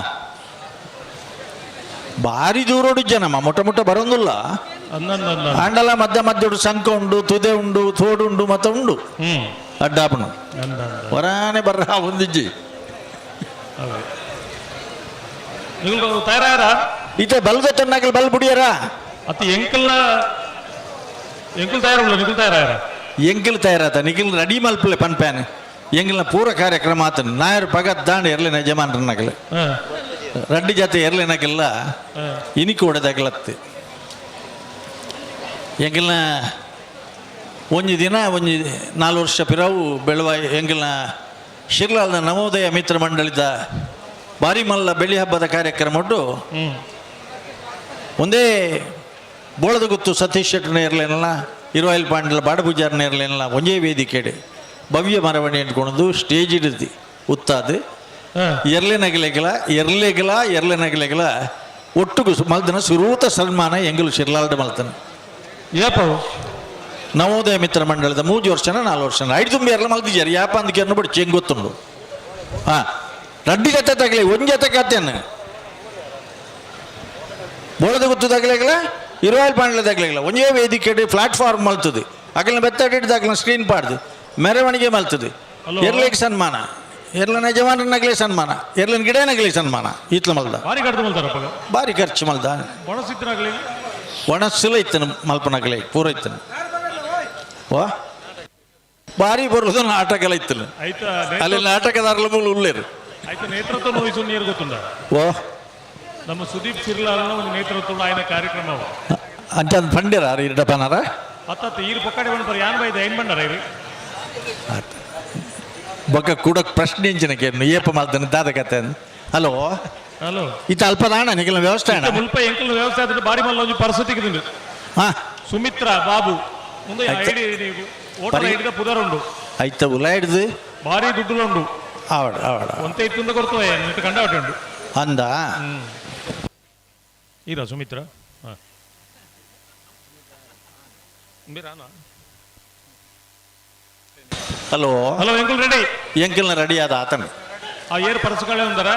ಭಾರಿ ದೂರೋಡು ಜನಮ್ಮ ಮೊಟ್ಟ ಮೊಟ್ಟ ಬರೋದಿಲ್ಲ ಆಂಡಲ ಮಧ್ಯ ಮಧ್ಯ ಸಂಕ ಉಂಡು ತುದೆ ಉಂಡು ತೋಡು ಉಂಡು ಮತ್ತೆ ಉಂಡು ಅಡ್ಡಾಪನು ಹೊರಾನೆ ಬರ್ರ ಒಂದಿಜ್ಜಿ ತಯಾರಾರ ಈತ ಬಲ್ದ ತನ್ನಾಕಲ್ ಬಲ್ ಬುಡಿಯರ ಅತಿ ಎಂಕಲ್ನ ಎಂಕಲ್ ತಯಾರುಲ್ಲ ನಿಕುಲ್ ತಯಾರಾರ ಎಂಕಲ್ ತಯಾರಾತ ನಿಖಿಲ್ ರೆಡಿ ಮಲ್ಪಲೆ ಪನ್ಪ್ಯಾನ್ ಎಂಕಲ್ನ ಪೂರ ಕಾರ್ಯಕ್ರಮ ಆತನ ನಾಯರು ಪಗತ್ ದಾಂಡ ಎರ್ಲಿನ ಯಜಮಾನ್ರನ್ನಾಗಲ ರಡ್ಡಿ ಜಾತಿ ಎರ್ಲಿನಾಗೆಲ್ಲ ಇನಿಕ್ ಓಡದಾಗಲತ್ತು ಎಂಕಲ್ನ ಒಂಜಿ ದಿನ ಒಂಜಿ 4 ವರ್ಷ ಪಿರವು ಬೆಳವ ಎಂಕಲ್ನ ಶಿರ್ಲಾಲ್ನ ನವೋದಯ ಮಿತ್ರ ಮಂಡಳಿದ ಬಾರಿ ಮಲ್ಲ ಬೆಳ್ಳಿ ಹಬ್ಬದ ಕಾರ್ಯಕ್ರಮ ಉಂಟು. ಒಂದೇ ಬೋಳದ ಗುತ್ತು ಸತೀಶ್ ಶೆಟ್ಟರ್ನ ಇರಲಿಲ್ಲ ಇರುವಾಯಿಲ್ ಪಾಂಡಲ ಬಾಡಪೂಜಾರನ ಇರಲಿಲ್ಲ ಒಂದೇ ವೇದಿಕೆಡೆ ಭವ್ಯ ಮರವಣಿ ಅಂಟ್ಕೊಂಡು ಸ್ಟೇಜ್ ಹಿಡಿದು ಉತ್ತಾದು ಎರ್ಲೆನಗಲೆಗಲ ಎರ್ಲೆಗಲ ಎರ್ಲೆನಗಲೆಗಲ ಒಟ್ಟುಗು ಮಲ್ದನ ಸುರೂತ ಸನ್ಮಾನ ಎಂಗಲು ಶಿರ್ಲಾಲ್ಡ ಮಲ್ತನ ಯಾಪ ನವೋದಯ ಮಿತ್ರ ಮಂಡಳದ 3 ವರ್ಷನ 4 ವರ್ಷನ ಐದು ತುಂಬಿ ಎರ್ಲ ಮಲ್ದಿದ್ದಾರೆ ಯಾಪ ಅಂದಕ್ಕೆ ಬಿಡಿ ಚೆಂಗ್ ಗೊತ್ತುಂಡು ಹಾಂ ರಡ್ಡಿ ಜೊತೆ ತಗಲಿ ಒಂದು ಜೊತೆ ಕತ್ತೇನು ಬೋಳದ ಗುತ್ತು ತಗಲೆಗಲ ಇರುವಾಯಿಲ್ ಪಾಂಡ್ಲ ತಗಲೆಗಲ ಒಂದೇ ವೇದಿಕೆ ಪ್ಲಾಟ್ಫಾರ್ಮ್ ಮಲ್ತದೆ ಅಗಲಿನ ಬೆತ್ತಡಿಡ್ದು ಸ್ಕ್ರೀನ್ ಪಾಡ್ದು ಮೆರವಣಿಗೆ ಮಲ್ತದೆ ಎರ್ಲಿಗೆ ಸನ್ಮಾನ ಎರ್ಲನ ಯಜಮಾನನಾಗಲಿ ಸನ್ಮಾನ ಎರ್ಲನ ಗಿಡನಾಗಲಿ ಸನ್ಮಾನ ಈತ್ಲ ಮಲ್ದ ಭಾರಿ ಖರ್ಚು ಮಲ್ತಾರಪ್ಪ ಭಾರಿ ಖರ್ಚು ಮಲ್ದ ಒಣಸಿದ್ರಾಗಲಿ ಒಣಸಿಲ ಇತ್ತನು ಮಲ್ಪನಾಗಲಿ ಪೂರ ಇತ್ತನು ವಾ ಭಾರಿ ಬರೋದು ನಾಟಕಲ ಇತ್ತನು ಅಲ್ಲಿ ನಾಟಕದಾರಲ ಮೂಲ ಉಳ್ಳೇರು ಆಯ್ತು ನೇತೃತ್ವ ವಹಿಸು ನೀರು ಗೊತ್ತುಂಡ ಓ ನಮ್ಮ ಸುದೀಪ್ ಸಿರ್ಲಾಲ್ನ ಒಂದು ನೇತೃತ್ವ ಆಯ್ನ ಕಾರ್ಯಕ್ರಮ ಅಂಚ ಪಂಡ್ಯರ ಇರಡಪ್ಪನಾರ ಅತ್ತ ಈರು ಪಕ್ಕಡೆ ಬಂದು ಯಾನ್ ಬೈದ ಏನ್ ಬಂಡಾರ ಇರು ಬೊಕ್ಕ ಕೂಡ ಪ್ರಶ್ನೆ ಇಂಚಿನಕ್ಕೆ ಏಪ ಮಲ್ತನ ದಾದ ಕತೆ ಹಲೋ ಹಲೋ ಇತ್ತ ಅಲ್ಪದಾಣ ನಿಖಿಲ ವ್ಯವಸ್ಥೆ ಅಣ್ಣ ಮುಲ್ಪ ಎಂಕಲ್ನ ವ್ಯವಸ್ಥೆ ಆದ್ರೆ ಬಾರಿ ಮಲ್ಲ ಒಂಜಿ ಪರಿಸ್ಥಿತಿ ತಿಂದು ಹಾ ಸುಮಿತ್ರಾ ಬಾಬು ಮುಂದೆ ಐಡಿ ವೋಟರ್ ಐಡಿದ ಪುದರ್ ಉಂಡು ಐತ ಉಲ ಹಿಡ್ದು ಭಾರಿ ದುಡ್ಡು ಉಂಡು ಆವಡ ಆವಡ ಒಂತೆ ಇತ್ತುಂದ ಕೊಡ್ತವೆ ನಿಂತ ಕಂಡಾವಟೆ ಉಂಡು ಅಂದ ಈರ ಸುಮಿತ್ರಾ ಹಲೋ ಹಲೋ ಎಂಕಲ್ ರೆಡಿ ಎಂಕಲ್ನ ರೆಡಿ ಆದ ಆತನ ಆ ಏರ್ ಪರ್ಸುಗಳೇ ಒಂದರ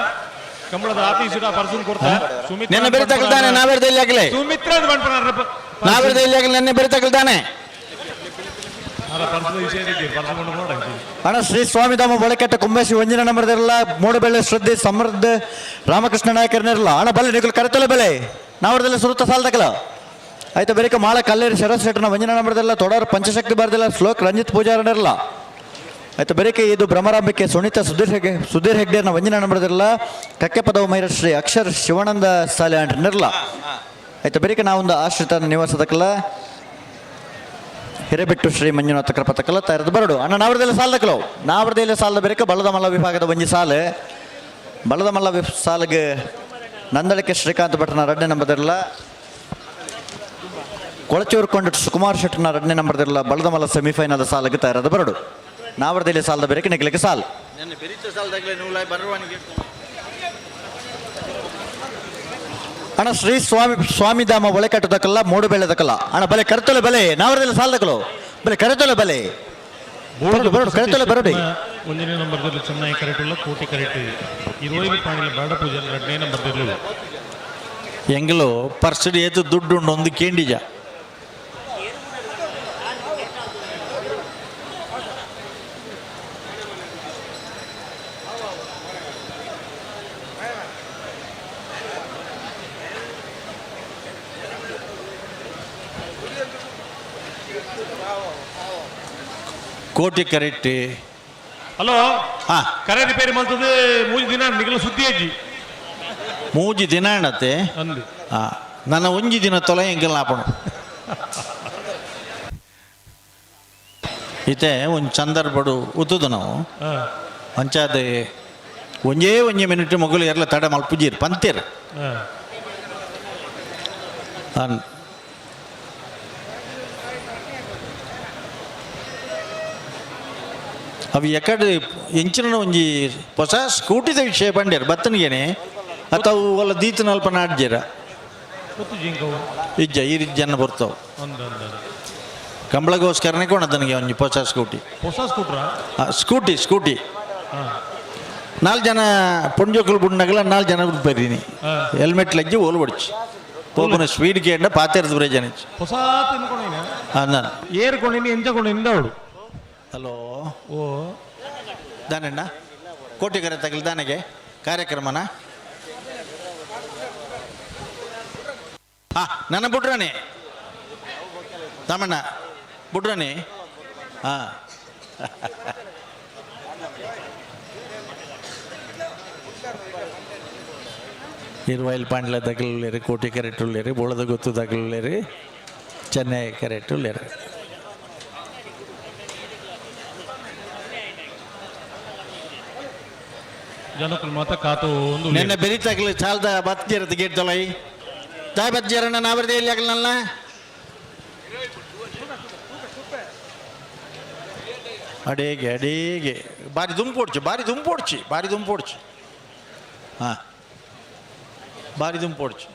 ಕಂಬಳದ ಆಫೀಸ್ ಪರ್ಸುನ್ ಕೊಡ್ತಾ ಸುಮಿತ್ರಾ ನೆನ್ನೆ ಬೇರೆ ತಗಲ್ತಾನೆ ನಾವೇರ್ದ ಇಲ್ಲಿ ಆಗಲೇ ಸುಮಿತ್ರಾ ಬಂದ್ಪನ ನಾವೇರ್ದ ಇಲ್ಲಿ ಆಗಲೇ ನೆನ್ನೆ ಬೇರೆ ತಗಲ್ತಾನೆ ಅಣ್ಣ ಶ್ರೀ ಸ್ವಾಮಿಧಾಮ ಒಳಕೆಟ್ಟ ಕುಂಬೇಸಿ ಒಂಜಿನ ನಂಬರ್ದಿರಲ್ಲ ಮೂಡಬೆಳ್ಳೆ ಶ್ರದ್ಧೆ ಸಮೃದ್ಧ ರಾಮಕೃಷ್ಣ ನಾಯಕರನ್ನಿರಲ್ಲ ಅಣ್ಣ ಬಲ್ಲೆ ನಿಖಿಲ್ ಕರೆತಲೆ ಬೆಲೆ ನಾವರದಲ್ಲ ಸುರುತ್ತ ಸಾಲದಕಲ ಆಯ್ತು ಬೇರೆ ಮಾಳ ಕಲ್ಲೇರಿ ಶರತ್ ಶೆಟ್ಟನ ವಂಜನ ನಂಬರ್ದಿಲ್ಲ ತೊಡರ್ ಪಂಚಶಕ್ತಿ ಬರ್ದಿಲ್ಲ ಶ್ಲೋಕ್ ರಂಜಿತ್ ಪೂಜಾರನಿರಲ್ಲ ಆಯ್ತು ಬೇರೆ ಇದು ಭ್ರಮರಾಂಬಿಕೆ ಸುನೀತಾ ಸುಧೀರ್ ಹೆಗ್ಡೆ ಸುಧೀರ್ ಹೆಗ್ಡೆನ ವಂಜನ ನಂಬರ್ದಿರಲ್ಲ ಕಕ್ಕೆ ಪದವ ಮೈರ ಶ್ರೀ ಅಕ್ಷರ್ ಶಿವಾನಂದ ಸಾಲೆ ಅಂಟ್ರನಿರಲ್ಲ ಆಯ್ತು ಬೇರೆ ನಾವೊಂದು ಆಶ್ರಿತ ನಿವಾಸದಕ್ಕಲ್ಲ ಹಿರೇಬೆಟ್ಟು ಶ್ರೀ ಮಂಜುನಾಥ ಕೃಪತಕಲ ತಯಾರದ ಬರಡು ಅಣ್ಣ ನಾವರದಲ್ಲ ಸಾಲದಕ್ಕಲವು ನಾವರದಲ್ಲ ಸಾಲದ ಬೇರೆ ಬಲ್ಲದ ಮಲ್ಲ ವಿಭಾಗದ ಒಂಜಿ ಸಾಲು ಬಲ್ಲದ ಮಲ್ಲ ಸಾಲಿಗೆ ನಂದಳಿಕೆ ಶ್ರೀಕಾಂತ್ ಭಟ್ನ ಎರಡನೇ ನಂಬರ್ದಿರಲ್ಲ ಕೊಳಚೂರು ಕೊಂಡು ಸುಕುಮಾರ್ ಶೆಟ್ಟರ್ನ ಎರಡನೇ ನಂಬರ್ದಿರಲ್ಲ ಬಳದಮಲ್ಲ ಸೆಮಿಫೈನಲ್ ಸಾಲಿಗೆ ತಯಾರಾದ ಬರಡು. ನಾವರದಲ್ಲಿ ಸಾಲದ ಬೇರೆ ನಿಗಲಿಗೆ ಸಾಲು. ಅಣ್ಣ ಶ್ರೀ ಸ್ವಾಮಿ ಸ್ವಾಮಿಧಾಮ ಒಳಕಟ್ಟದಕ್ಕಲ್ಲ ಮೂಡು ಬೆಳೆದಕ್ಕಲ್ಲ ಅಣ್ಣ ಬಲೆ ಕರೆತೊಲೆ ಬಲೆ ನಾವರದಲ್ಲಿ ಸಾಲದಕ್ಕಲು ಬಲೆ ಕರೆತೊಲೆ ಬಲೆ ಬರಡು ಬರಡು ಕರೆತೊಲೆ ಬರಡಿ. ಒಂದನೇ ನಂಬರ್ದಲ್ಲಿ ಚೆನ್ನಾಗಿ ಕರೆಟುಲ್ಲ ಕೋಟಿ ಕರೆಟ್ ಇರುವೈದು ಪಾಣಿಲ ಬಾಡ ಪೂಜೆ ಎರಡನೇ ನಂಬರ್ದಲ್ಲಿ ಎಂಗಲು ಪರ್ಸಡ್ ಏತು ದುಡ್ಡು ಉಂಡು ಒಂದು ಕೇಂಡಿಜ. ಕೋಟಿ ಕರೆಕ್ಟ್. ಹಲೋ, ಕರೆ ರಿಪೇರಿ ಮಾಡ್ತದೆ ಮೂಜಿ ದಿನ ನಿಗಲ ಸುದ್ದಿ ಅಜ್ಜಿ. ಮೂಜಿ ದಿನ ಅಣ್ಣತೆ ಅಂದು. ನನ್ನ ಒಂಜಿ ದಿನ ತೊಲೆ ಎಂಕಲ್ ಆಪಣು. ಇತ್ತೆ ಒಂದು ಸಂದರ್ಭಡು ಉತ್ತದು ನಾವು ಅಂಚಾದ ಒಂಜೇ ಒಂಜಿ ಮಿನಿಟ್ ಮಗುಲು ಎರ್ಲ ತಡ ಮಲ್ಪುಜೀರ್ ಪಂತೇರ್. ಅವು ಎಕಡೆ ಎಂಚಿನ ಒಂಜಿ ಹೊಸ ಸ್ಕೂಟಿದ ವಿಷಯ ಬಂಡೇರು ಬತ್ತನಿಗೇನೆ ಅಥವಾ ಒಲ್ಲ ದೀತನ ಅಲ್ಪ ನಾಡ್ಜೀರ ಇಜ್ಜ ಈ ರೀತಿ ಜನ ಬರ್ತಾವ ಕಂಬಳಗೋಸ್ಕರನೇ ಕೊಣದನಿಗೆ ಒಂಜಿ ಹೊಸ ಸ್ಕೂಟಿ. ಹೊಸ ಸ್ಕೂಟ್ರಾ? ಸ್ಕೂಟಿ ಸ್ಕೂಟಿ ನಾಲ್ಕು ಜನ ಪೊಂಜೋಕುಲು ಬುಣ್ಣಗಲ ನಾಲ್ಕು ಜನ ಬರೀನಿ ಹೆಲ್ಮೆಟ್ ಲಜ್ಜಿ ಓಲು ಬಡಿಚು ಪೋಪನ ಸ್ಪೀಡ್ ಕೇಂದ್ರ ಪಾತೇರ್ದು ಪ್ರಯೋಜನ. ಹೊಸ ನಾನು ಏರ್ಕೊಂಡಿನಿ ಎಂಚಕೊಂಡಿನಿ ಅವಳು. ಹಲೋ, ಓ ದಾನಣ್ಣ ಕೋಟಿಗರ ತಗಲ್ ದಾನೆಗೆ ಕಾರ್ಯಕ್ರಮನ ಹಾಂ ನನ್ನ ಬುಡ್ರಾಣಿ ತಮ್ಮಣ್ಣ ಬುಡ್ರಾಣಿ ಹಾಂ ಇರುವೈಲ್ ಪಾಂಡ್ಲ ತಗಲುಳ್ಳೇರಿ ಕೋಟಿ ಕರೆಕ್ಟ್ ಉಳ್ಳೇರಿ ಬೋಳದ ಗೊತ್ತು ತಗಲುಳ್ಳೇರಿ ಚೆನ್ನೈ ಕರೆಕ್ಟ್ ಉಳ್ಳೇರಿ. ಜನಕ್ಕಲು ಮಾತ ಕಾತು ಒಂದು ನಿನ್ನೆ ಬೆರಿತಾಗಲಿ ಚಾಲ್ದ ಬತ್ತಿರತ್ತೆ ಗೇಟ್ ತೊಲೈ ತಾಯ್ ಬತ್ತಿರಣ್ಣ ನಾವರದೇ ಎಲ್ಲಿ ಆಗಲ್ಲ. ಅಡೇಗೆ ಅಡೇಗೆ ಬಾರಿ ದುಂಪೊಡ್ಚು ಬಾರಿ ದುಂಪೊಡ್ಚಿ ಬಾರಿ ದುಂಪೊಡ್ಚಿ ಹಾಂ ಬಾರಿ ದುಂಪೊಡ್ಚಿ.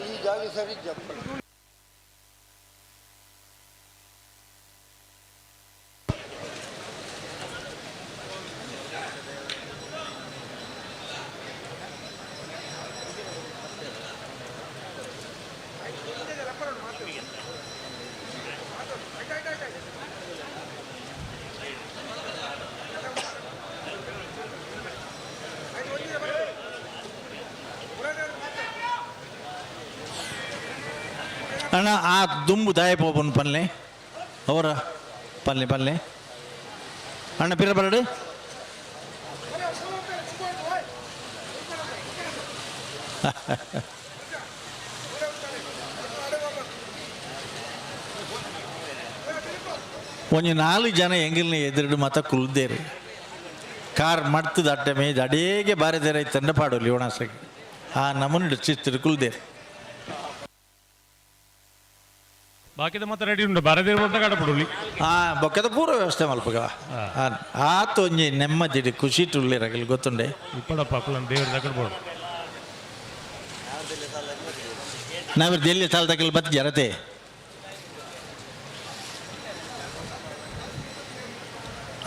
ಈ ಜಾಗ ಸರಿ ಅಣ್ಣ ಆ ದುಂಬು ದಾಯ ಪೋಪನ್ ಪನ್ಲೆ ಅವರ ಪಲ್ಲೆ ಪಲ್ಲೆ ಅಣ್ಣ ಪಿರ ಬರಡು ಒಂಜಿ ನಾಲ್ಕು ಜನ ಎಂಗಿಲ್ನ ಎದುರುಡು ಮಾತ ಕುಲ್ದೇರು ಕಾರ್ ಮಡ್ತದ ಅಡ್ಡ ಮೇಜ್ ಅಡೇಗೆ ಬಾರೆದೇರ ತಂಡ ಪಾಡೋಲಿ ಒಣಸಕ್ಕೆ ಆ ನಮೂನಿ ಚಿತ್ರ ಕುಲ್ದೇರು. ಬಾಕಿದ ಮಾತ್ರ ರೆಡಿ ಉಂಟು ಬಾರದೇ ಅಂತ ಕಾಡಪಡಲಿ. ಹಾಂ ಬೊಕ್ಕದ ಪೂರ್ವ ವ್ಯವಸ್ಥೆ ಮಲ್ಪಗ ಆತ ಒಂಜಿ ನೆಮ್ಮದಿಡಿ ಖುಷಿ ತುಳ್ಳಿರಗಲ್ ಗೊತ್ತುಂಡೆ ಇಪ್ಪಡಪ್ಪ ಅಕ್ಕಲನ್ ದೇವ್ರ ದಕ್ಕಡ್ಬೋದು. ನಾವಿರ್ ದೆಲ್ಲಿ ಸಾಲದಾಗಲ್ ಬತ್ ಜರತೆ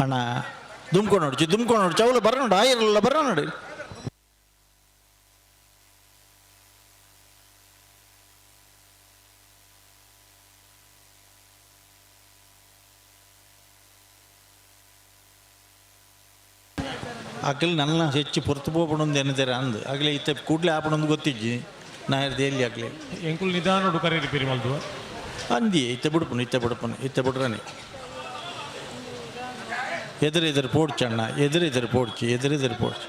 ಅಣ್ಣ ದುಮ್ಕೊಂಡು ನೋಡ್ಚಿ ದುಮ್ಕೊಂಡು ನೋಡ್ಚಿ ಅವಳು ಬರ ನೋಡು ಆಯಿರಲ್ಲ ಬರ ನೋಡಿ. ಅಗಲ್ ನನ್ನ ಹೆಚ್ಚು ಪೊರ್ತು ಪೋಪಣೊಂದು ಎನ್ನದೇರ ಅಂದು ಆಗಲೇ ಇತ್ತ ಕೂಡಲೇ ಆಪಣೊಂದು ಗೊತ್ತಿಜ್ಜಿ ನಾ ಎಲ್ಲಿ ಆಗಲಿ ಎಂಕುಲ್ ನಿಧಾನ ಕರೆ ರಿಪೇರಿ ಮಲ್ದು ಅಂದಿ ಇತ್ತ ಬಿಡ್ಪನು ಇತ್ತ ಬಿಡ್ಪನು ಇತ್ತ ಬಿಡ್ರನಿ. ಎದುರೆದುರು ಪೋಡ್ಚಣ್ಣ, ಎದುರೆದುರು ಪೋಡ್ಚಿ, ಎದುರೆದುರು ಪೋಡ್ಚಿ.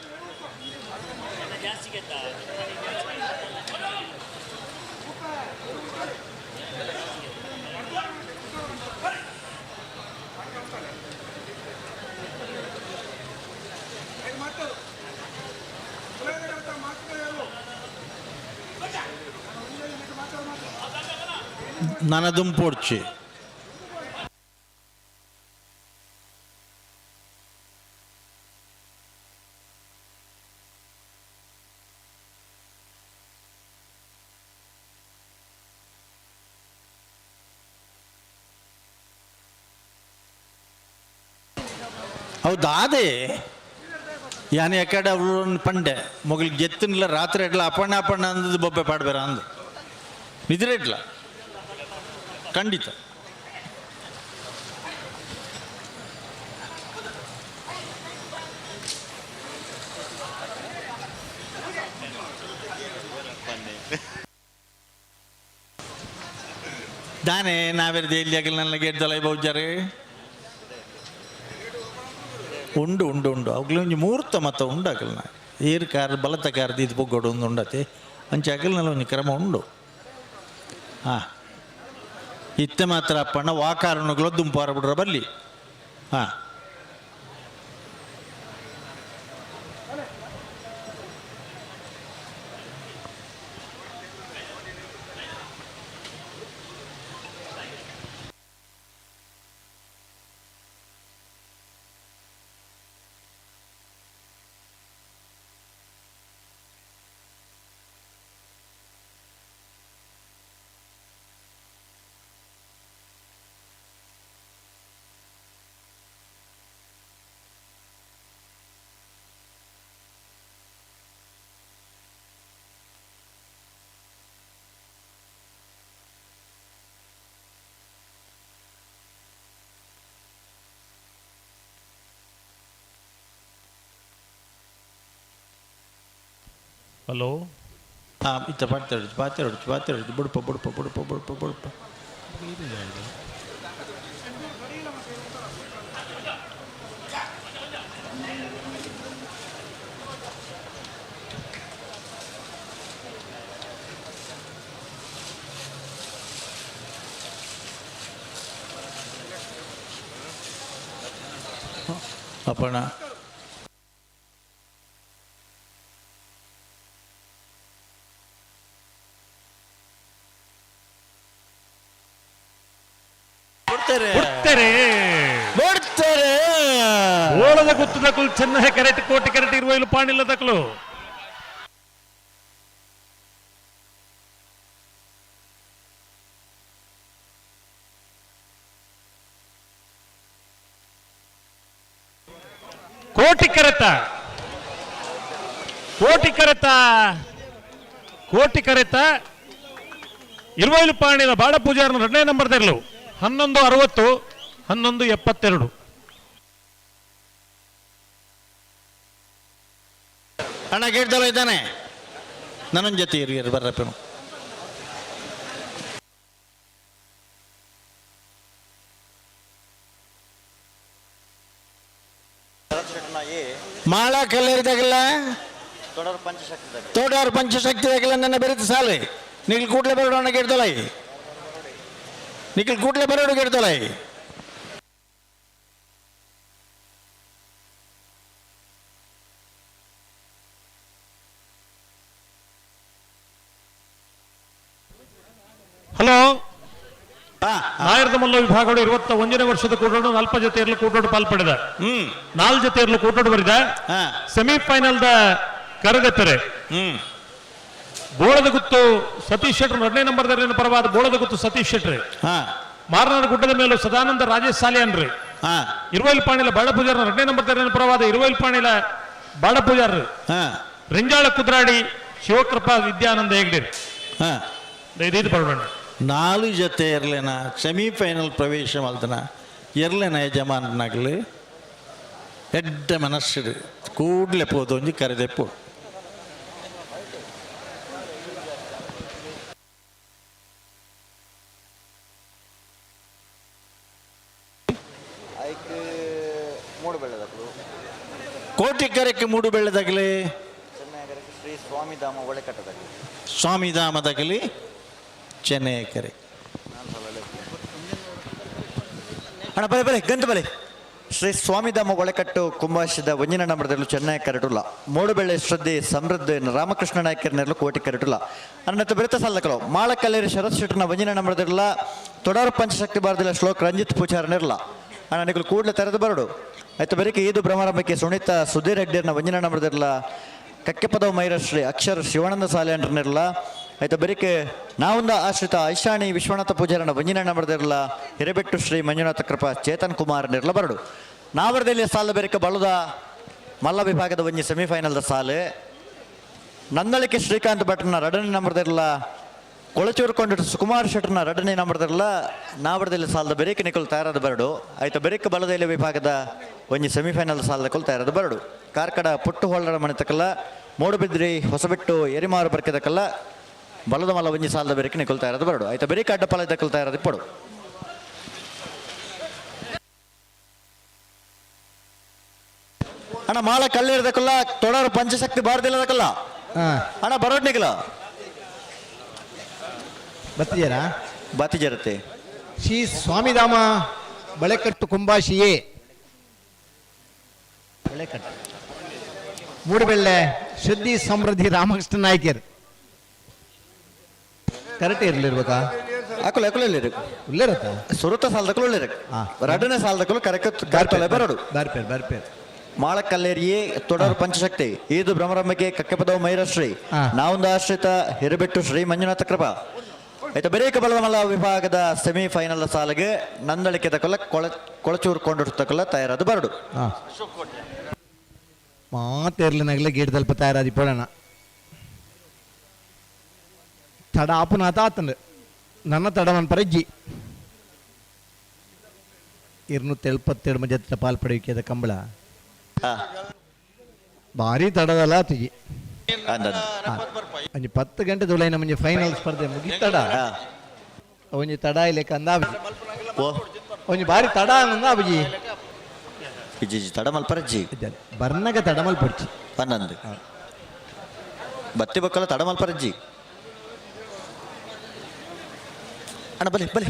ನನದುಂ ಪೋಡ್ಚಿ. ಹೌದಾದೆ ಯಾನೆ ಎಕಡೆ ಅವಳು ಪಂಡೆ ಮೊಗಲಿಗೆ ಗೆತ್ತಿನಿಲ್ಲ ರಾತ್ರಿ ಎಡ್ಲ ಅಪ್ಪಣ್ಣ ಅಪ್ಪಣ್ಣ ಅಂದದ್ದು ಬೊಬ್ಬೆ ಪಾಡ್ಬೇರ ಅಂದು ನಿದ್ರೆ ಇಡ್ಲ ಖಂಡಿತ. ದಾನೆ ನಾವೆರ್ದು ಎಲ್ಲಿ ಆಗಲಿ ನನ್ನ ಗೆದ್ದಲ ಬೌಜಾರೆ ಉಂಡು ಉಂಡು ಉಂಡು ಅವುಗಳು ಒಂಜಿ ಮೂರ್ತ ಮತ ಉಂಡು ಅಗಲ್ನ ಏರು ಕಾರ್ ಬಲತ ಕಾರ್ದು ಇದು ಪೊಗ್ಗೋಡು ಒಂದು ಉಂಡತೆ ಅಂಚೆ ಅಗಲ್ನೆಲ್ಲ ಒಂಜಿ ಕ್ರಮ ಉಂಡು. ಹಾಂ ಇತ್ತೆ ಮಾತ್ರ ಅಪ್ಪಣ್ಣ ವಾಕಾರಣಗಳು ದುಂಪಾರ ಬಿಡ್ರ ಬಲ್ಲಿ. ಹಾಂ ಹಲೋ ಹಾಂ ಇತ್ತ ಪಾಡ್ತಾడు ಪಾತೆರಡು ಪಾತೆರಡು ಬುಡಪ ಬುಡಪ ಬುಡಪ ಬುಡಪ ಬುಡಪ. ಅಪ್ಪಣ್ಣ ಬಿಡ್ತಾರೆ ಓಳದ ಗುತ್ತದಕಲು ಚೆನ್ನ ಕರೆಕ್ಟ್ ಕೋಟಿ ಕರೆಕ್ಟ್ ಇರುವ ಇಲ್ಲ ಪಾಣಿಲ್ಲ ದಕಲು. ಕೋಟಿ ಕರೆತ ಕೋಟಿ ಕರೆತ ಕೋಟಿ ಕರೆತ ಇರುವೈಲು ಪಾಣಿನ ಬಾಡ ಪೂಜಾರನ ಎರಡನೇ ನಂಬರ್ ತೆರಲು 11:60 11:72. ಅಣ್ಣ ಗೇಟ್ದಲ್ಲ ಇದ್ದಾನೆ ನನ್ನ ಜೊತೆ ಇರಿ ಬರ್ರಪ್ಪನು. ಮಾಳ ಕಲ್ಲೇರಿದಾಗಲ್ಲ ತೋಡಾರು ಪಂಚಶಕ್ತಿ ದಾಗಲ್ಲ ನನ್ನ ಬೆರೆತ ಸಾಲೆ ನಿಖಿಲ್ ಕೂಡ್ಲೆ ಬರೋಡು ಅಣ್ಣ ಗೇಟ್ದಲ್ಲ ನಿಖಿಲ್ ಕೂಡ್ಲೆ ಬರೋಡು ಗೇಟ್ದಲ್ಲ. ಹಲೋ ನಾಯರದ ಮಲ್ಲ ವಿಭಾಗಗಳು 21ನೇ ವರ್ಷದ ಕೂಟೋಡು ಅಲ್ಪ ಜೊತೆ ಇರಲು ಕೂಟೋಡು ಪಾಲ್ಪಡೆದ 4 ಜೊತೆ ಇರಲು ಕೂಟೋಡು ಬರಿದ ಸೆಮಿಫೈನಲ್ the ಕರಗತ್ತರೆ. ಬೋಳದ ಗುತ್ತು ಸತೀಶ್ ಶೆಟ್ಟರ್ 2ನೇ ನಂಬರ್ ಪರವಾದ ಬೋಳದ ಗುತ್ತು ಸತೀಶ್ ಶೆಟ್ಟರ್. ಮಾರನಾಡ ಗುಡ್ಡದ ಮೇಲೂ ಸದಾನಂದ ರಾಜೇಶ್ ಸಾಲಿಯನ್ರಿ. ಇರುವೈಲ್ ಪಾಣಿಲ ಬಾಳ ಪೂಜಾರ 2ನೇ ನಂಬರ್ ಪರವಾದ ಇರುವೈಲ್ ಪಾಣಿಲ ಬಾಳ ಪೂಜಾರ್. ರಿಂಜಾಳ ಕುದ್ರಾಡಿ ಶಿವಕೃಪಾ ವಿದ್ಯಾನಂದ ಹೆಗ್ಡೆ. ಇದು ಪರವಾಡ 4 ಜೊತೆ ಇರಲೇನ ಸೆಮಿಫೈನಲ್ ಪ್ರವೇಶ ಮಲ್ತನ ಇರಲೇನ ಯಜಮಾನನಾಗಲಿ ಎಡ್ಡ ಮನಸ್ಸು ಕೂಡಲೇ ಪೋದು ಒಂಜಿ ಕರೆದೆಪ್ಪು. ಮೂಡುಬೆಳ್ಳೆದಕ್ಕಲು ಕೋಟಿಕರಕ್ಕೆ ಮೂಡುಬೆಳ್ಳೆದಾಗಲಿ ಚೆನ್ನೈಗರಕ್ಕೆ ಶ್ರೀ ಸ್ವಾಮಿಧಾಮ ಒಳೆಕಟ್ಟದಾಗಲಿ ಸ್ವಾಮಿಧಾಮದಾಗಲಿ ಚೆನ್ನೈ ಕರೆ. ಅಣ್ಣ ಬಲೆ ಬಲೆ ಗಂತ ಬಲೆ. ಶ್ರೀ ಸ್ವಾಮಿಧಾಮ ಒಳಕಟ್ಟು ಕುಂಭಾಶದ ಒಂಜಿನ ನಂಬರದಲ್ಲೂ ಚೆನ್ನೈ ಕರಟುಲ್ಲ. ಮೂಡುಬೆಳ್ಳೆ ಶ್ರದ್ಧೆ ಸಮೃದ್ಧ ರಾಮಕೃಷ್ಣ ನಾಯಕರನೆಲ್ಲ ಕೋಟಿ ಕರಟುಲ್ಲ. ಅನ್ನತ್ತ ಬೆರೆತ ಸಾಲಕಲು ಮಾಳಕಲ್ಲೇರಿ ಶರತ್ ಶೆಟ್ಟರ್ನ ಒಂಜಿನ ನಂಬರದಿರಲ್ಲ. ತೊಡರು ಪಂಚಶಕ್ತಿ ಬಾರದಿಲ್ಲ ಶ್ಲೋಕ್ ರಂಜಿತ್ ಪೂಜಾರನಿರಲ್ಲ. ಅಣ್ಣ ನಿಕಲು ಕೂಡಲೇ ತೆರೆದು ಬರಡು. ಆಯ್ತು ಬೆರಕೆ ಈದು ಭ್ರಮರಂಭಕ್ಕೆ ಸುನೀತಾ ಸುಧೀರ್ ಹೆಗ್ಡೇರ್ನ ಒಂಜಿನ ನಂಬರದಿರಲ್ಲ. ಕಕ್ಕೆಪದವ ಮೈರಶ್ರೀ ಅಕ್ಷರ ಶಿವಾನಂದ ಸಾಲ್ಯಾಂಡ್ರನಿರಲ್ಲ. ಆಯ್ತು ಬೆರಿಕೆ ನಾವೊಂದು ಆಶ್ರಿತ ಐಶಾಣಿ ವಿಶ್ವನಾಥ ಪೂಜಾರನ ಒಂಜಿನ ನಂಬರದಿರಲ್ಲ. ಹಿರೇಬೆಟ್ಟು ಶ್ರೀ ಮಂಜುನಾಥ ಕೃಪಾ ಚೇತನ್ ಕುಮಾರ್ ನಿರ್ಲ ಬರಡು. ನಾವರದಲ್ಲಿ ಸಾಲ ಬೆರಿಕೆ ಬಳುದ ಮಲ್ಲ ವಿಭಾಗದ ಒಂಜಿ ಸೆಮಿಫೈನಲ್ದ ಸಾಲು. ನಂದಳಿಕೆ ಶ್ರೀಕಾಂತ್ ಭಟ್ನ ಎರಡನೇ ನಂಬರ್ದಿರಲ್ಲ. ಕೊಳಚೂರು ಕೊಂಡಿಟ್ಟು ಸುಕುಮಾರ್ ಶೆಟ್ಟರ್ನ ಎರಡನೇ ನಂಬರ್ದಿರಲ್ಲ. ನಾವರದಲ್ಲಿ ಸಾಲದ ಬೆರಿಕೆ ನಿಕಲ್ ತಯಾರಾದ ಬರಡು. ಆಯ್ತು ಬೆರಿಕೆ ಬಲದೆಲೆ ವಿಭಾಗದ ಒಂಜಿ ಸೆಮಿಫೈನಲ್ ಸಾಲದ ಕೊಲ್ ತಯಾರಾದ ಬರಡು. ಕಾರ್ಕಡ ಪುಟ್ಟು ಹೋಳರ ಮನೆ ತಕ್ಕಲ್ಲ ಮೂಡುಬಿದ್ರಿ ಹೊಸಬೆಟ್ಟು ಎರಿಮಾರು ಬರ್ಕೆದಕ್ಕಲ್ಲ ಬಲದ ಮಲ್ಲ ಒಂಜಿ ಸಾಲದ ಬೆರಿಕೆ ನಿಕಲ್ ತಯಾರಾದ ಬರಡು. ಆಯ್ತು ಬೆರಿಕೆ ಅಡ್ಡ ಫಲ ದಕ್ಕಲ್ ತಯಾರಾದ ಪಡು. ಅಣ್ಣ ಮಾಳ ಕಲ್ಲಿರ್ದಕ್ಕಲ್ಲ ತೊಡರು ಪಂಚಶಕ್ತಿ ಬಾರದಿಲ್ಲದಕ್ಕಲ್ಲ ಅಣ್ಣ ಬರೋಡ್ನಿಕಲ ಬತ್ತಿಜರಾ ಬಾತಿಜರತೆ. ಶ್ರೀ ಸ್ವಾಮಿಧಾಮ ಬಳೆಕಟ್ಟು ಕುಂಬಾಶಿಯೇ ಬಳೆಕಟ್ಟು ಮೂಡುಬೆಳ್ಳೆ ಶುದ್ಧಿ ಸಮೃದ್ಧಿ ರಾಮಕೃಷ್ಣ ನಾಯ್ಕರ್ ಕರೆಕ್ಟ್ ಇರ್ಲಿರ್ಬೇಕಾ? ಅಕುಲ ಅಕುಲ ಇಲ್ಲಿರು ಉಳ್ಳೇರತ್ತ ಸುರುತ ಸಾಲದಕ್ಕಲು ಉಳ್ಳೇರು ಎರಡನೇ ಸಾಲದಕ್ಕಲು ಕರೆಕ್ಟ್ ಕರೆಕ್ಟ್ ಬರಡು. ಬರ್ಪೇರ್ ಬರ್ಪೇರ್. ಮಾಳಕಲ್ಲೇರಿಯೇ ತೊಡರು ಪಂಚಶಕ್ತಿ ಈದು ಭ್ರಮರಂಬಿಕೆ ಕಕ್ಕೆಪದವು ಮೈರಶ್ರೀ ನಾವೊಂದು ಆಶ್ರಿತ ಹಿರಬೆಟ್ಟು ಶ್ರೀ ಮಂಜುನಾಥ ಕೃಪಾ. ಆಯ್ತು ಬೇರೇಕ ಬಲಮಲ್ಲ ವಿಭಾಗದ ಸೆಮಿಫೈನಲ್ ಸಾಲಿಗೆ ನಂದಳಿಕೆ ತಕೊಲ್ಲ ಕೊಳಚೂರು ಕೊಂಡಿರ್ತಕಲ್ಲ ತಯಾರಾದ ಬರಡು. ಮಾತೇರ್ಲಿನಾಗಲೇ ಗೇಟ್ ತಲ್ಪ ತಯಾರಾದಿ ಪೋಡೋಣ. ತಡ ಆಪುನಾತ ಆತಂದು ನನ್ನ ತಡವನ್ ಪರಜ್ಜಿ 277 ಮಜತ್ರ ಪಾಲ್ಪಡುವಿಕೆದ ಕಂಬಳ ಭಾರಿ ತಡದಲ್ಲ ಆತುಜಿ. ಒಂಜಿ 10 ಗಂಟೆ ದುಲೈನ ಮುಂಜೆ ಫೈನಲ್ ಸ್ಪರ್ಧೆ ಮುಗಿತಡ. ಒಂಜಿ ತಡ ಇಲ್ಲೇಕ ಅಂದಾಬಜಿ ಒಂಜಿ ಭಾರಿ ತಡ ಅಂದಾಬಜಿ. ಇಜ್ಜಿ ತಡ ಮಲ್ಪರಜ್ಜಿ ಬರ್ನಗ ತಡ ಮಲ್ಪಡ್ಚಿ 11 ಬತ್ತಿ ಬಕ್ಕಲ ತಡ ಮಲ್ಪರಜ್ಜಿ. ಅಣ್ಣ ಬಲಿ ಬಲಿ.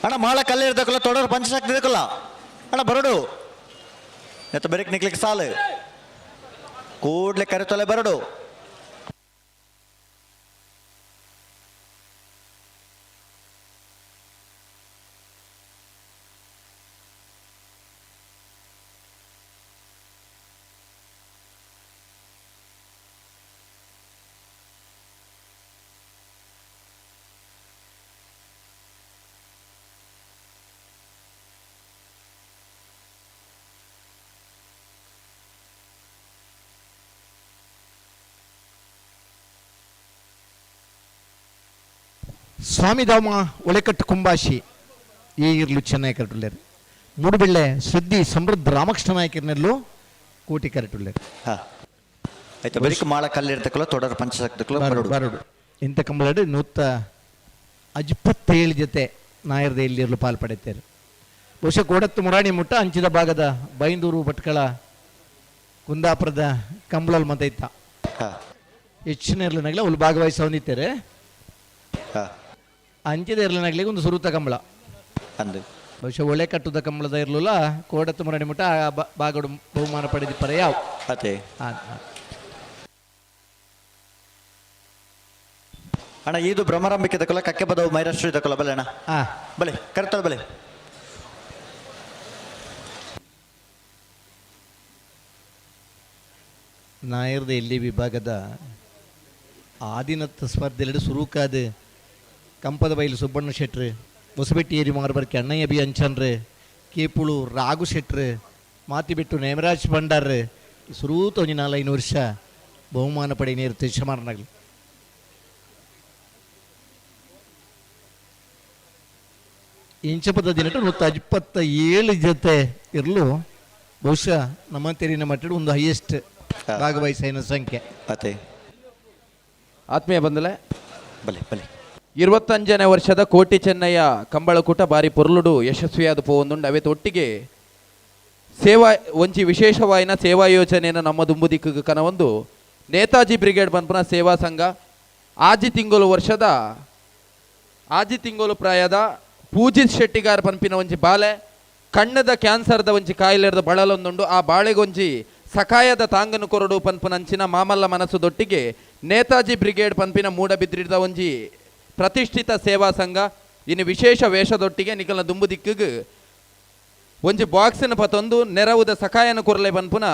ಅಣ್ಣ ಮಾಳ ಕಲ್ಲಿರ್ದಕ್ಕಲ್ಲ ತೊಡರು ಪಂಚಶಕ್ತಿ ಇದಕ್ಕಲ್ಲ ಅಣ್ಣ ಬರಡು. ಎತ್ತ ಬೆರಕ್ ನಿಕ್ಲಿಕ್ಕೆ ಸಾಲು ಕೂಡ್ಲೆ ಕರೆತೊಲೆ ಬರಡು. ಸ್ವಾಮಿಧಾಮ ಒಳೆಕಟ್ಟು ಕುಂಬಾಶಿ ಈ ಇರ್ಲು ಚೆನ್ನೈ ಕರಟುಲ್ಲೇರು. ಮೂಡುಬೆಳ್ಳೆ ಸುದ್ದಿ ಸಮೃದ್ಧ ರಾಮಕೃಷ್ಣ ನಾಯಕರ್ನೆಲ್ಲೂ ಕೋಟಿ ಕರಟುಲ್ಲೇರು. ಆಯ್ತು ಬರೀಕ್ ಮಾಳ ಕಲ್ಲಿರ್ತಕ್ಕಲ್ಲ ತೊಡರು ಪಂಚಶಕ್ತಿಕಲ್ಲ ಬರಡು. ಬರಡು ಇಂಥ ಕಂಬಳಡು 127 ಜೊತೆ ನಾಯರ್ದ ಎಲ್ಲಿರಲು ಪಾಲ್ಪಡೆಯುತ್ತಾರೆ. ಬಹುಶಃ ಕೋಡತ್ತು ಮುರಾಣಿ ಮುಟ್ಟ ಅಂಚಿದ ಭಾಗದ ಬೈಂದೂರು ಭಟ್ಕಳ ಕುಂದಾಪುರದ ಕಂಬಳಲ್ ಮತ ಇತ್ತ ಹೆಚ್ಚಿನ ಇರ್ಲನಾಗಲೇ ಅವ್ರು ಭಾಗವಹಿಸ ಹೊಂದಿತ್ತಾರೆ. ಅಂಚಿದ ಇರ್ಲನಾಗ್ಲಿಗೆ ಒಂದು ಸುರುತ ಕಂಬಳ ಅಂದು ಬಹುಶಃ ಒಳೆ ಕಟ್ಟುದ ಕಂಬಳದ ಇರಲಿಲ್ಲ ಕೋಡತ್ತು ಮುರಾಣಿ ಮುಟ್ಟ ಆ ಭಾಗಡು ಬಹುಮಾನ ಪಡೆದಿಪ್ಪರೆ ಯಾವ ಅದೇ. ಅಣ್ಣ ಇದು ಭ್ರಮರಂಬಿಕೆ ತಕೊಲ್ಲ ಕಕ್ಕೆ ಬದವು ಮೈರಾಷ್ಟ್ರ ತಕೊಲ್ಲ ಬಲೆ ಅಣ್ಣ. ಬಲೆ ಕರೆತಳ ಬಲೆ. ನಾಯರ್ದ ಎಲ್ಲಿ ವಿಭಾಗದ ಆದಿನತ್ತ ಸ್ಪರ್ಧೆಲೆಡು ಸುರುಕಾದ ಕಂಪದ ಬೈಲು ಸುಬ್ಬಣ್ಣ ಶೆಟ್ರು, ಹೊಸಬೆಟ್ಟಿ ಏರಿ ಮಾರ್ಬರ್ಕೆ ಅಣ್ಣಯ್ಯ ಬಿ ಅಂಚನ್ರು, ಕೇಪುಳು ರಾಘು ಶೆಟ್ರು, ಮಾತಿಬಿಟ್ಟು ನೇಮರಾಜ್ ಭಂಡಾರ್ ಸುರೂತ ಒಂಜಿ 4-5 ವರ್ಷ ಬಹುಮಾನ ಪಡೆ ನೇರು ತಿಶಮಾರನಾಗಲಿ. ಇಂಚಪದ ದಿನಟ್ಟು 127 ಜೊತೆ ಇರಲು ಬಹುಶಃ ನಮ್ಮ ತೆರಿನ ಮಟ್ಟದ ಒಂದು ಹೈಯೆಸ್ಟ್ ಭಾಗವಹಿಸಿನ ಸಂಖ್ಯೆ. ಅದೇ. ಆತ್ಮೀಯ ಬಂದಲೆ ಬಲೆ ಬಲೆ 25ನೇ ವರ್ಷದ ಕೋಟಿ ಚೆನ್ನಯ್ಯ ಕಂಬಳಕೂಟ ಬಾರಿ ಪೊರ್ಲುಡು ಯಶಸ್ವಿಯಾದ ಪೋವೊಂದುಂಡು. ಅವೆತ ಒಟ್ಟಿಗೆ ಸೇವಾ ಒಂಜಿ ವಿಶೇಷವಾಯಿನ ಸೇವಾ ಯೋಜನೆಯನ್ನು ನಮ್ಮ ದುಂಬು ದಿಕ್ಕು ಕನವೊಂದು ನೇತಾಜಿ ಬ್ರಿಗೇಡ್ ಪನ್ಪುನ ಸೇವಾ ಸಂಘ ಆಜಿ ತಿಂಗಳು ವರ್ಷದ ಆಜಿ ತಿಂಗಳು ಪ್ರಾಯದ ಪೂಜಿತ್ ಶೆಟ್ಟಿಗಾರ್ ಪನ್ಪಿನ ಒಂಜಿ ಬಾಲೆ ಕಣ್ಣದ ಕ್ಯಾನ್ಸರ್ದ ಒಂಜಿ ಕಾಯಿಲೆದ ಬಳಲೊಂದುಂಡು. ಆ ಬಾಳೆಗೊಂಜಿ ಸಕಾಯದ ತಾಂಗನು ಕೊರಡು ಪನ್ಪುನಂಚಿನ ಮಾಮಲ್ಲ ಮನಸ್ಸು ದೊಟ್ಟಿಗೆ ನೇತಾಜಿ ಬ್ರಿಗೇಡ್ ಪನ್ಪಿನ ಮೂಡಬಿದ್ರಿದ ಒಂಜಿ ಪ್ರತಿಷ್ಠಿತ ಸೇವಾ ಸಂಘ ಇನ್ನು ವಿಶೇಷ ವೇಷದೊಟ್ಟಿಗೆ ನಿಕಲ್ನ ದುಂಬು ದಿಕ್ಕಿಗೆ ಒಂಜಿ ಬಾಕ್ಸಿನ ಪತೊಂದು ನೆರವುದ ಸಕಾಯನ ಕೊರಲೆ ಪನ್ಪುನ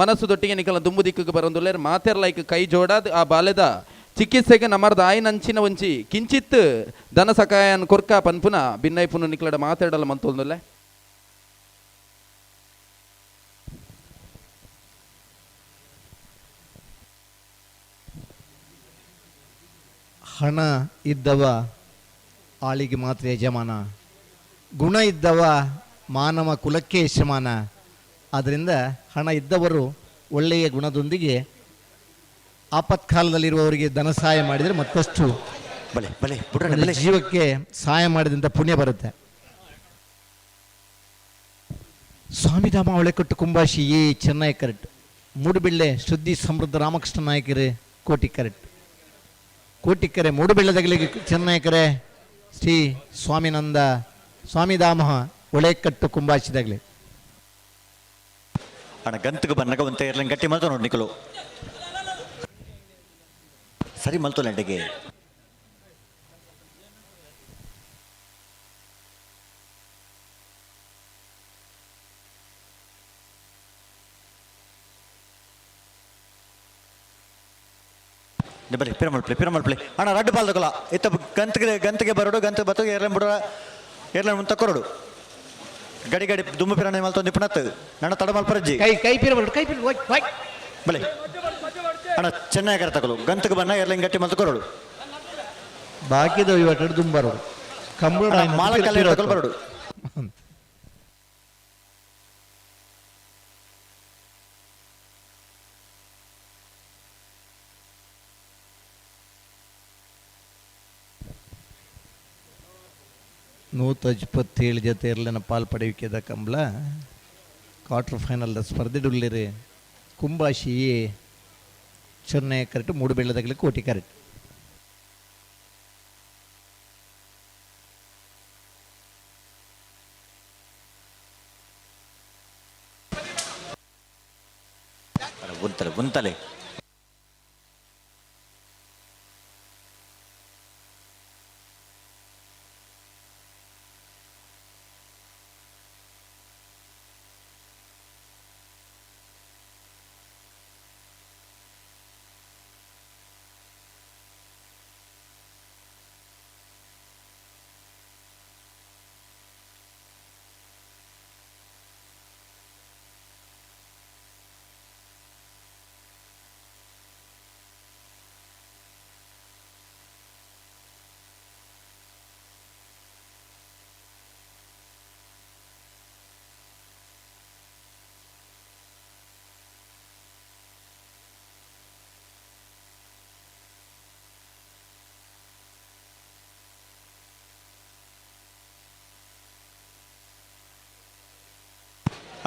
ಮನಸ್ಸು ದೊಟ್ಟಿಗೆ ನಿಕಲ್ನ ದುಂಬು ದಿಕ್ಕಿಗೆ ಬರೊಂದುಲ್ಲೇರ್ ಮಾತೆರ್ಲೈಕ್ ಕೈ ಜೋಡಾದ್ ಆ ಬಾಲೆದ ಚಿಕಿತ್ಸೆಗೆ ನಮರ್ದ ಆಯ್ನಂಚಿನ ಒಂಜಿ ಕಿಂಚಿತ್ ಧನ ಸಕಾಯನ ಕೊರ್ಕ ಪನ್ಪುನ ಬಿನ್ನೈಪುನು ನಿಕಲಡ ಮಾತಾಡಲ ಮಂತೊಂದುಲ್ಲೆ. ಹಣ ಇದ್ದವ ಆಳಿಗೆ ಮಾತ್ರ ಯಜಮಾನ, ಗುಣ ಇದ್ದವ ಮಾನವ ಕುಲಕ್ಕೆ ಯಜಮಾನ. ಆದ್ದರಿಂದ ಹಣ ಇದ್ದವರು ಒಳ್ಳೆಯ ಗುಣದೊಂದಿಗೆ ಆಪತ್ಕಾಲದಲ್ಲಿರುವವರಿಗೆ ಧನ ಸಹಾಯ ಮಾಡಿದರೆ ಮತ್ತಷ್ಟು ಬಲೆ ಬಲೆ ಬುಡ್ರಣ್ಣ, ಬಲೆ. ಜೀವಕ್ಕೆ ಸಹಾಯ ಮಾಡಿದಂಥ ಪುಣ್ಯ ಬರುತ್ತೆ. ಸ್ವಾಮಿಧಾಮ ಹೊಳೆಕೊಟ್ಟು ಕುಂಬಾಶಿ ಎ ಚೆನ್ನೈ ಕರೆಕ್ಟ್, ಮೂಡುಬಿಳ್ಳೆ ಶುದ್ಧಿ ಸಮೃದ್ಧ ರಾಮಕೃಷ್ಣ ನಾಯಕರೇ ಕೋಟಿ ಕರೆಕ್ಟ್, ಕೋಟಿಕೆರೆ ಮೂಡುಬೆಳ್ಳದಗಲಿಗೆ ಚೆನ್ನೈಕರೆ ಶ್ರೀ ಸ್ವಾಮಿನಂದ ಸ್ವಾಮಿಧಾಮ ಒಳೆಕಟ್ಟು ಕುಂಬಾಶಿದಾಗಲಿ. ಅಣ್ಣ ಗಂತಕ್ಕೆ ಬನ್ನಗ ಒಂದು ಇರ್ಲಿಂಗ್ ಗಟ್ಟಿ ಮಲ್ತು ನೋಡಿ ನಿಕಲು ಸರಿ ಮಲ್ತು ನೆಡ್ಡಿಗೆ. ಬನ್ನಿ ಪಿರಮಲ್ಪ್ಲೆ ಪಿರಮಲ್ಪ್ಲೆ ಅಣ್ಣ ರಡ್ಡು ಬಾಲ್ದಕಲ ಇತ್ತ ಗಂತಿಗೆ ಗಂತಿಗೆ ಬರೋಡು ಗಂತ ಬತ್ತಗೆ ಏರ್ಲನ್ ಬಿಡೋ ಏರ್ಲನ್ ಮುಂತ ಕೊರಡು ಗಡಿ ಗಡಿ ದುಮ್ಮು ಪಿರಾಣಿ ಮಲ್ತೊಂದು ನಿಪುಣತ್ ನನ್ನ ತಡ ಮಲ್ಪರಜ್ಜಿ ಕೈ ಕೈ ಪಿರ ಬರೋಡು ಕೈ ಪಿರ ಹೋಯ್ ಹೋಯ್ ಬಲೆ ಅಣ್ಣ ಚೆನ್ನಾಗಿ ತಕಲು ಗಂತಕ್ಕೆ ಬನ್ನ ಏರ್ಲನ್ ಗಟ್ಟಿ ಮಲ್ತು ಕೊರಡು ಬಾಕಿದ ಇವತ್ತು ದುಂಬರೋಡು ಕಂಬಳ ಮಾಲಕಲ್ಲಿ ತಕಲು ಬರೋಡು. 127 ಜೊತೆ ಇರಲಿನ ಪಾಲ್ಪಡೆಯುವಿಕೆದ ಕಂಬಳ ಕ್ವಾರ್ಟರ್ ಫೈನಲ್ದ ಸ್ಪರ್ಧೆಡುಳ್ಳಿರಿ ಕುಂಬಾಶಿ ಎ ಚೆನ್ನೈ ಕರೆಕ್ಟ್ ಮೂಡುಬೆಳ್ಳದಗಲಿ ಕೋಟಿ ಕರೆಕ್ಟ್. ಉಂತಲೆ ಉಂತಲೆ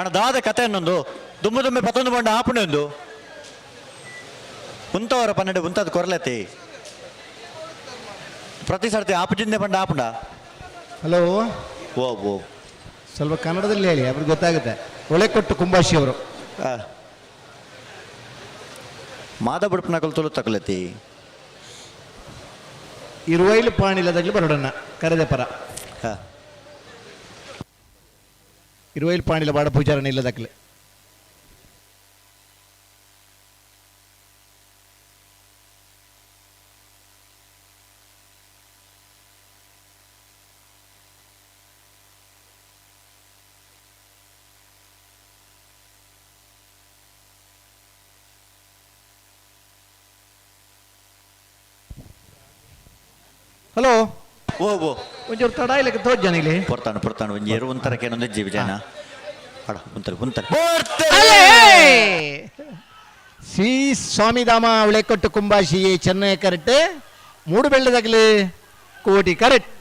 ಅಣ್ಣ ದಾದ ಕತೆ ಅನ್ನೊಂದು ದುಮ್ಮು ದುಮ್ಮೆ ಪತ್ತೊಂದು ಬಂಡ ಆಪಣೆ ಒಂದು ಉಂತವರ 12 ಉಂತದ ಕೊರಲತಿ ಪ್ರತಿ ಸರ್ತಿ ಆಪುಜಿಂದೆ ಬಂಡ ಆಪುಂಡ. ಹಲೋ ಓ ಓ ಸ್ವಲ್ಪ ಕನ್ನಡದಲ್ಲಿ ಹೇಳಿ ಅವ್ರಿಗೆ ಗೊತ್ತಾಗುತ್ತೆ. ಒಳೆಕೊಟ್ಟು ಕುಂಬಾಶಿ ಅವರು ಮಾದ ಬುಡುಪನಕಲ್ ತುಳು ತಕಲತಿ ಇರುವೈಲು ಪಾಣಿಲ್ಲದಾಗಲಿ ಬರೋಡಣ್ಣ ಕರೆದೆ ಪರ ಇರುವೈಲು ಪಾಣಿಲ ಬಾಡ ಪೂಜಾರಣ ಇಲ್ಲದಾಗಲಿ. ಹಲೋ ಓ ಓ ಒಂಚೂರು ತಡ ಇಲ್ಲಕ್ಕೆ ತೋಜ್ ಇಲ್ಲಿ ಪೊರ್ತಾನು ಪೊರ್ತಾನು ಒಂಜಿ ಎರು ಒಂಥರಕ್ಕೆ ಏನೊಂದು ಜೀವಿ ಜನ ಅಡ ಉಂತಲೆ ಉಂತಲೆ Shri Swamidhama ಉಳೆಕೊಟ್ಟು Kumbashi Chennai correct ಮೂಡು ಬೆಳ್ಳದಾಗಲಿ ಕೋಟಿ ಕರೆಕ್ಟ್.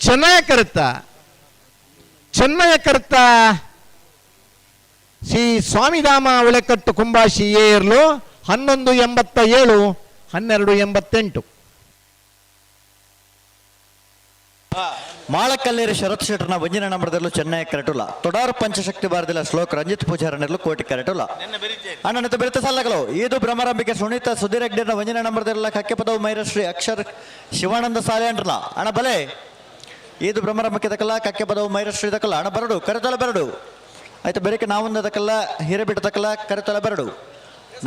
ಚೆನ್ನೈ ಕರುತ್ತ ಚೆನ್ನಯ ಕರುತ್ತ ಶ್ರೀ ಸ್ವಾಮಿಧಾಮ ಉಳೆಕಟ್ಟು ಕುಂಬಾಶಿ ಏರ್ಲು 11.87 12.88. ಮಾಳಕಲ್ಲೇರಿ ಶರತ್ ಶೆಟ್ಟರ್ನ ಒಂಜಿನ ನಂಬರ್ದಲ್ಲೂ ಚೆನ್ನೈ ಕರೆಟುಲ್ಲ. ತೊಡಾರು ಪಂಚಶಕ್ತಿ ಬಾರದಿಲ್ಲ ಶ್ಲೋಕ್ ರಂಜಿತ್ ಪೂಜಾರನೆಲ್ಲೂ ಕೋಟಿ ಕರೆಟುಲ್ಲ. ಅಣ್ಣನಂತ ಬೆರೆತ ಸಾಲಗಳು ಇದು ಭ್ರಮರಂಬಿಕೆ ಸುನೀತಾ ಸುಧೀರ್ ಹೆಗ್ಡೆನ ಒಂಜಿನ ನಂಬರ್ದಲ್ಲ ಕಕ್ಕೆಪದವು ಮೈರಶ್ರೀ ಅಕ್ಷರ್ ಶಿವಾನಂದ ಸಾಲೆ ಅಂಡ್ರಲ್ಲ ಅಣ್ಣ ಬಲೆ ಇದು ಭ್ರಮರಂಬಿಕೆ ದಕ್ಕಲ್ಲ ಕಕ್ಕೆಪದವು ಮೈರಶ್ರೀ ದಕ್ಕಲ್ಲ ಅಣ್ಣ ಬರಡು ಕರೆತೊಲ ಬರಡು ಆಯ್ತು ಬೆರಕೆ ನಾವೊಂದು ದಕ್ಕಲ್ಲ ಹಿರೇಬಿಟ್ಟ ದಕ್ಕಲ್ಲ ಕರೆತೊಲ ಬರಡು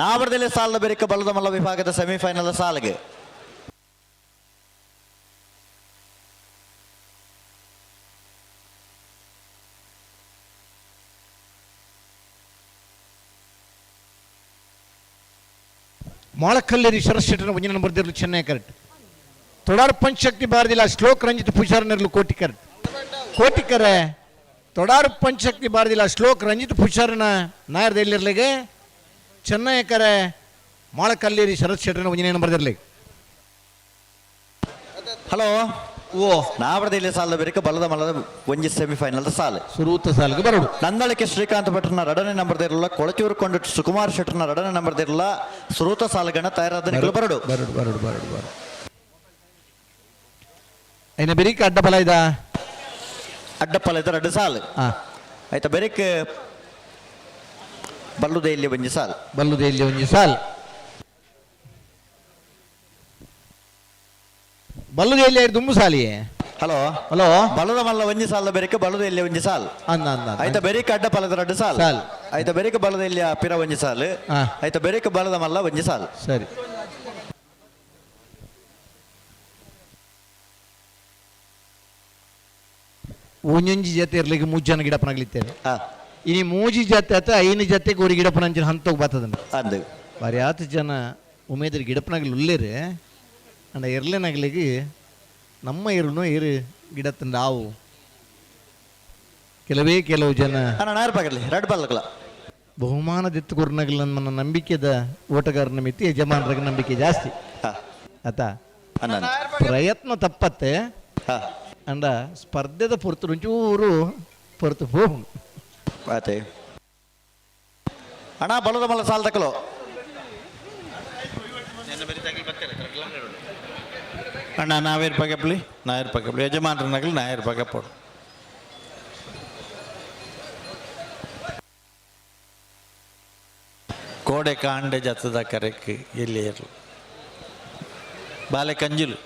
ನಾವರದಲ್ಲಿ ಸಾಲದ ಬೆರಕೆ ಬಲದ ಮಲ್ಲ ವಿಭಾಗದ ಸೆಮಿಫೈನಲ್ ಸಾಲಿಗೆ ಮೊಳಕಲ್ಲೇರಿ ಶರತ್ ಶೆಟ್ಟರ್ನ ಒಂಜಿನ ನಂಬರ್ ಚೆನ್ನೈ ಕರೆಕ್ಟ್. ತೊಡಾರ್ ಪಂಚಶಕ್ತಿ ಬಾರದಿಲ್ಲ ಶ್ಲೋಕ್ ರಂಜಿತ್ ಪೂಜಾರನಿರಲು ಕೋಟಿ ಕರೆಕ್ಟ್. ಕೋಟಿ ಕರೆ ತೊಡಾರು ಪಂಚಶಕ್ತಿ ಬಾರದಿಲ್ಲ ಶ್ಲೋಕ್ ರಂಜಿತ್ ಪೂಜಾರನ ನಾಯರ್ದ ಎಲ್ಲಿರ್ಲಿಗೆ ಚೆನ್ನೈ ಕರೆ ಮೊಳಕಲ್ಲೇರಿ ಶರತ್ ಶೆಟ್ಟರ್ನ ಒಂಜಿನ ನಂಬರ್ ಇರಲಿ. ಹಲೋ ಓ ನಾವರದಲ್ಲಿ ಸಾಲದ ಬೆರಕೆ ಬಲದ ಮಲ್ಲದ ಒಂಜಿ ಸೆಮಿಫೈನಲ್ ಸಾಲು ಸುರೂತ ಸಾಲಿಗೆ ಬರಡು. ನಂದಳಿಕೆ ಶ್ರೀಕಾಂತ್ ಭಟ್ರನ ಎರಡನೇ ನಂಬರ್ ಇರಲ್ಲ ಕೊಳಚೂರು ಕೊಂಡು ಸುಕುಮಾರ್ ಶೆಟ್ಟರ್ನ ಎರಡನೇ ನಂಬರ್ ಇರಲ್ಲ ಸುರೂತ ಸಾಲುಗಣ ತಯಾರಾದ ನಿಖಲು ಬರಡು ಬರಡು ಬರಡು ಬರಡು ಬರಡು. ಐನ ಬೆರಿಕೆ ಅಡ್ಡಪಲ ಇದ ಅಡ್ಡಪಲ ಇದ್ದ ಎರಡು ಸಾಲು ಆಯ್ತಾ ಬೆರಿಕೆ ಬಲ್ಲುದೇ ಇಲ್ಲಿ ಒಂಜಿ ಸಾಲು ಬಲ್ಲುದೇ ಇಲ್ಲಿ ಒಂಜಿ ಸಾಲು ಬಲ್ಲುದೇ ಇಲ್ಲಿ ದುಂಬು ಸಾಲಿಯೇ. ಹಲೋ ಹಲೋ ಬಲದ ಮಲ್ಲ ಒಂಜಿ ಸಾಲ ಬೆರಿಕೆ ಬಲದ ಇಲ್ಲಿ ಒಂಜಿ ಸಾಲ್ ಅಂದ ಅಂದ ಆಯ್ತಾ ಬೆರಿಕೆ ಅಡ್ಡ ಪಲದ ಎರಡು ಸಾಲ್ ಸಾಲ್. ಆಯ್ತಾ ಬೆರಿಕೆ ಬಲದ ಇಲ್ಲಿ ಪಿರ ಒಂಜಿ ಸಾಲು ಆಯ್ತಾ ಬೆರಿಕೆ ಬಲದ ಮಲ್ಲ ಒಂಜಿ ಸಾಲ್. ಸರಿ ಒಂಜೊಂಜಿ ಜೊತೆ ಇರ್ಲಿಕ್ಕೆ ಮೂರು ಜನ ಗಿಡಪ್ಪನಾಗ್ಲಿತ್ತೇವೆ. ಇನಿ ಮೂಜಿ ಜೊತೆ ಆತ ಐನು ಜೊತೆಗೆ ஒரு ಗಿಡಪ್ಪನಂಚಿನ ಹಂತೋಗಿ ಬರ್ತದನ್ನ ಅಂದು ಬಾರಿ ಆತ ಜನ ಉಮೇದ್ರ ಗಿಡಪ್ಪನಾಗ್ಲಿ ಉಲ್ಲೇರು ಅಂಡ ಎರ್ಲೆನಾಗ್ಲಿಗೆ ನಮ್ಮ ಇರುನು ಇರು ಗಿಡ ತಂದ ಆವು ಕೆಲವೇ ಕೆಲವು ಜನ ರೆಡ್ ಬಲ್ಲಕಲ ಬಹುಮಾನದಿತ್ತು ಕೊರ್ನಗಲ ನನ್ನ ನಂಬಿಕೆದ ಓಟಗಾರನ ಮಿತಿ ಯಜಮಾನರ ನಂಬಿಕೆ ಜಾಸ್ತಿ ಆತ ಪ್ರಯತ್ನ ತಪ್ಪತ್ತೆ ಅಂಡ ಸ್ಪರ್ಧೆದ ಪೊರ್ತು ಒಂಚೂರು ಪೊರ್ತು ಹೋಗು ಆತೆ ಅಣ್ಣ ಬಲದ ಮಲ್ಲ ಸಾಲ ತಕಲೋ ಅಣ್ಣ ನಾವೇರು ಪಗಪ್ಲಿ ನಾಯರ್ ಪಗಪ್ಲಿ ಯಜಮಾನ್ರನಾಗಲಿ ನಾಯರ್ ಪಗಪ್ಪೋಡು. ಕೋಡೆ ಕಾಂಡೆ ಜತ್ತದ ಕರೆಕ್ ಎಲ್ಲಿಯರು ಬಾಲೆ ಕಂಜಿಲು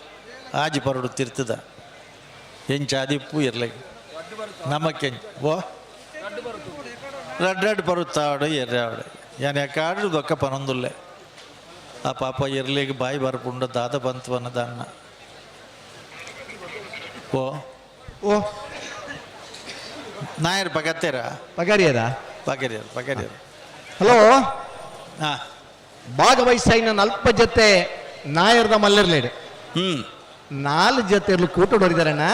ಆಜಿ ಪರಡು ತಿರ್ತದ ಎಂಚಾದಿಪ್ಪು ಇರ್ಲಿ ನಮಕ್ಕೆಂಚ ಓ ರಡ್ ರಡ್ ಪರುತ್ತಾಡು ಎರ್ರಾಡು ಯಾನ್ ಯಾಕಾಡು ದೊಕ್ಕ ಪನೊಂದುಲ್ಲೆ ಆ ಪಾಪ ಎರ್ಲಿಗೆ ಬಾಯಿ ಬರ್ಪುಂಡ ದಾದ ಬಂತು ಅನ್ನದಣ್ಣ ಓ ಓ ನಾಯರ್ ಪಗತ್ತೀರ ಪಗರಿಯರ ಪಗರಿಯರ್ ಪಗರಿಯರ್. ಹಲೋ ಹಾ ಭಾಗವಹಿಸಾಯಿನ ಅಲ್ಪ ಜೊತೆ ನಾಯರ್ದ ಮಲ್ಲರ್ಲೇಡು 4 ಜೊತೆ ಇರ್ಲು ಕೂಟೋಡಿದಾರಣ್ಣ.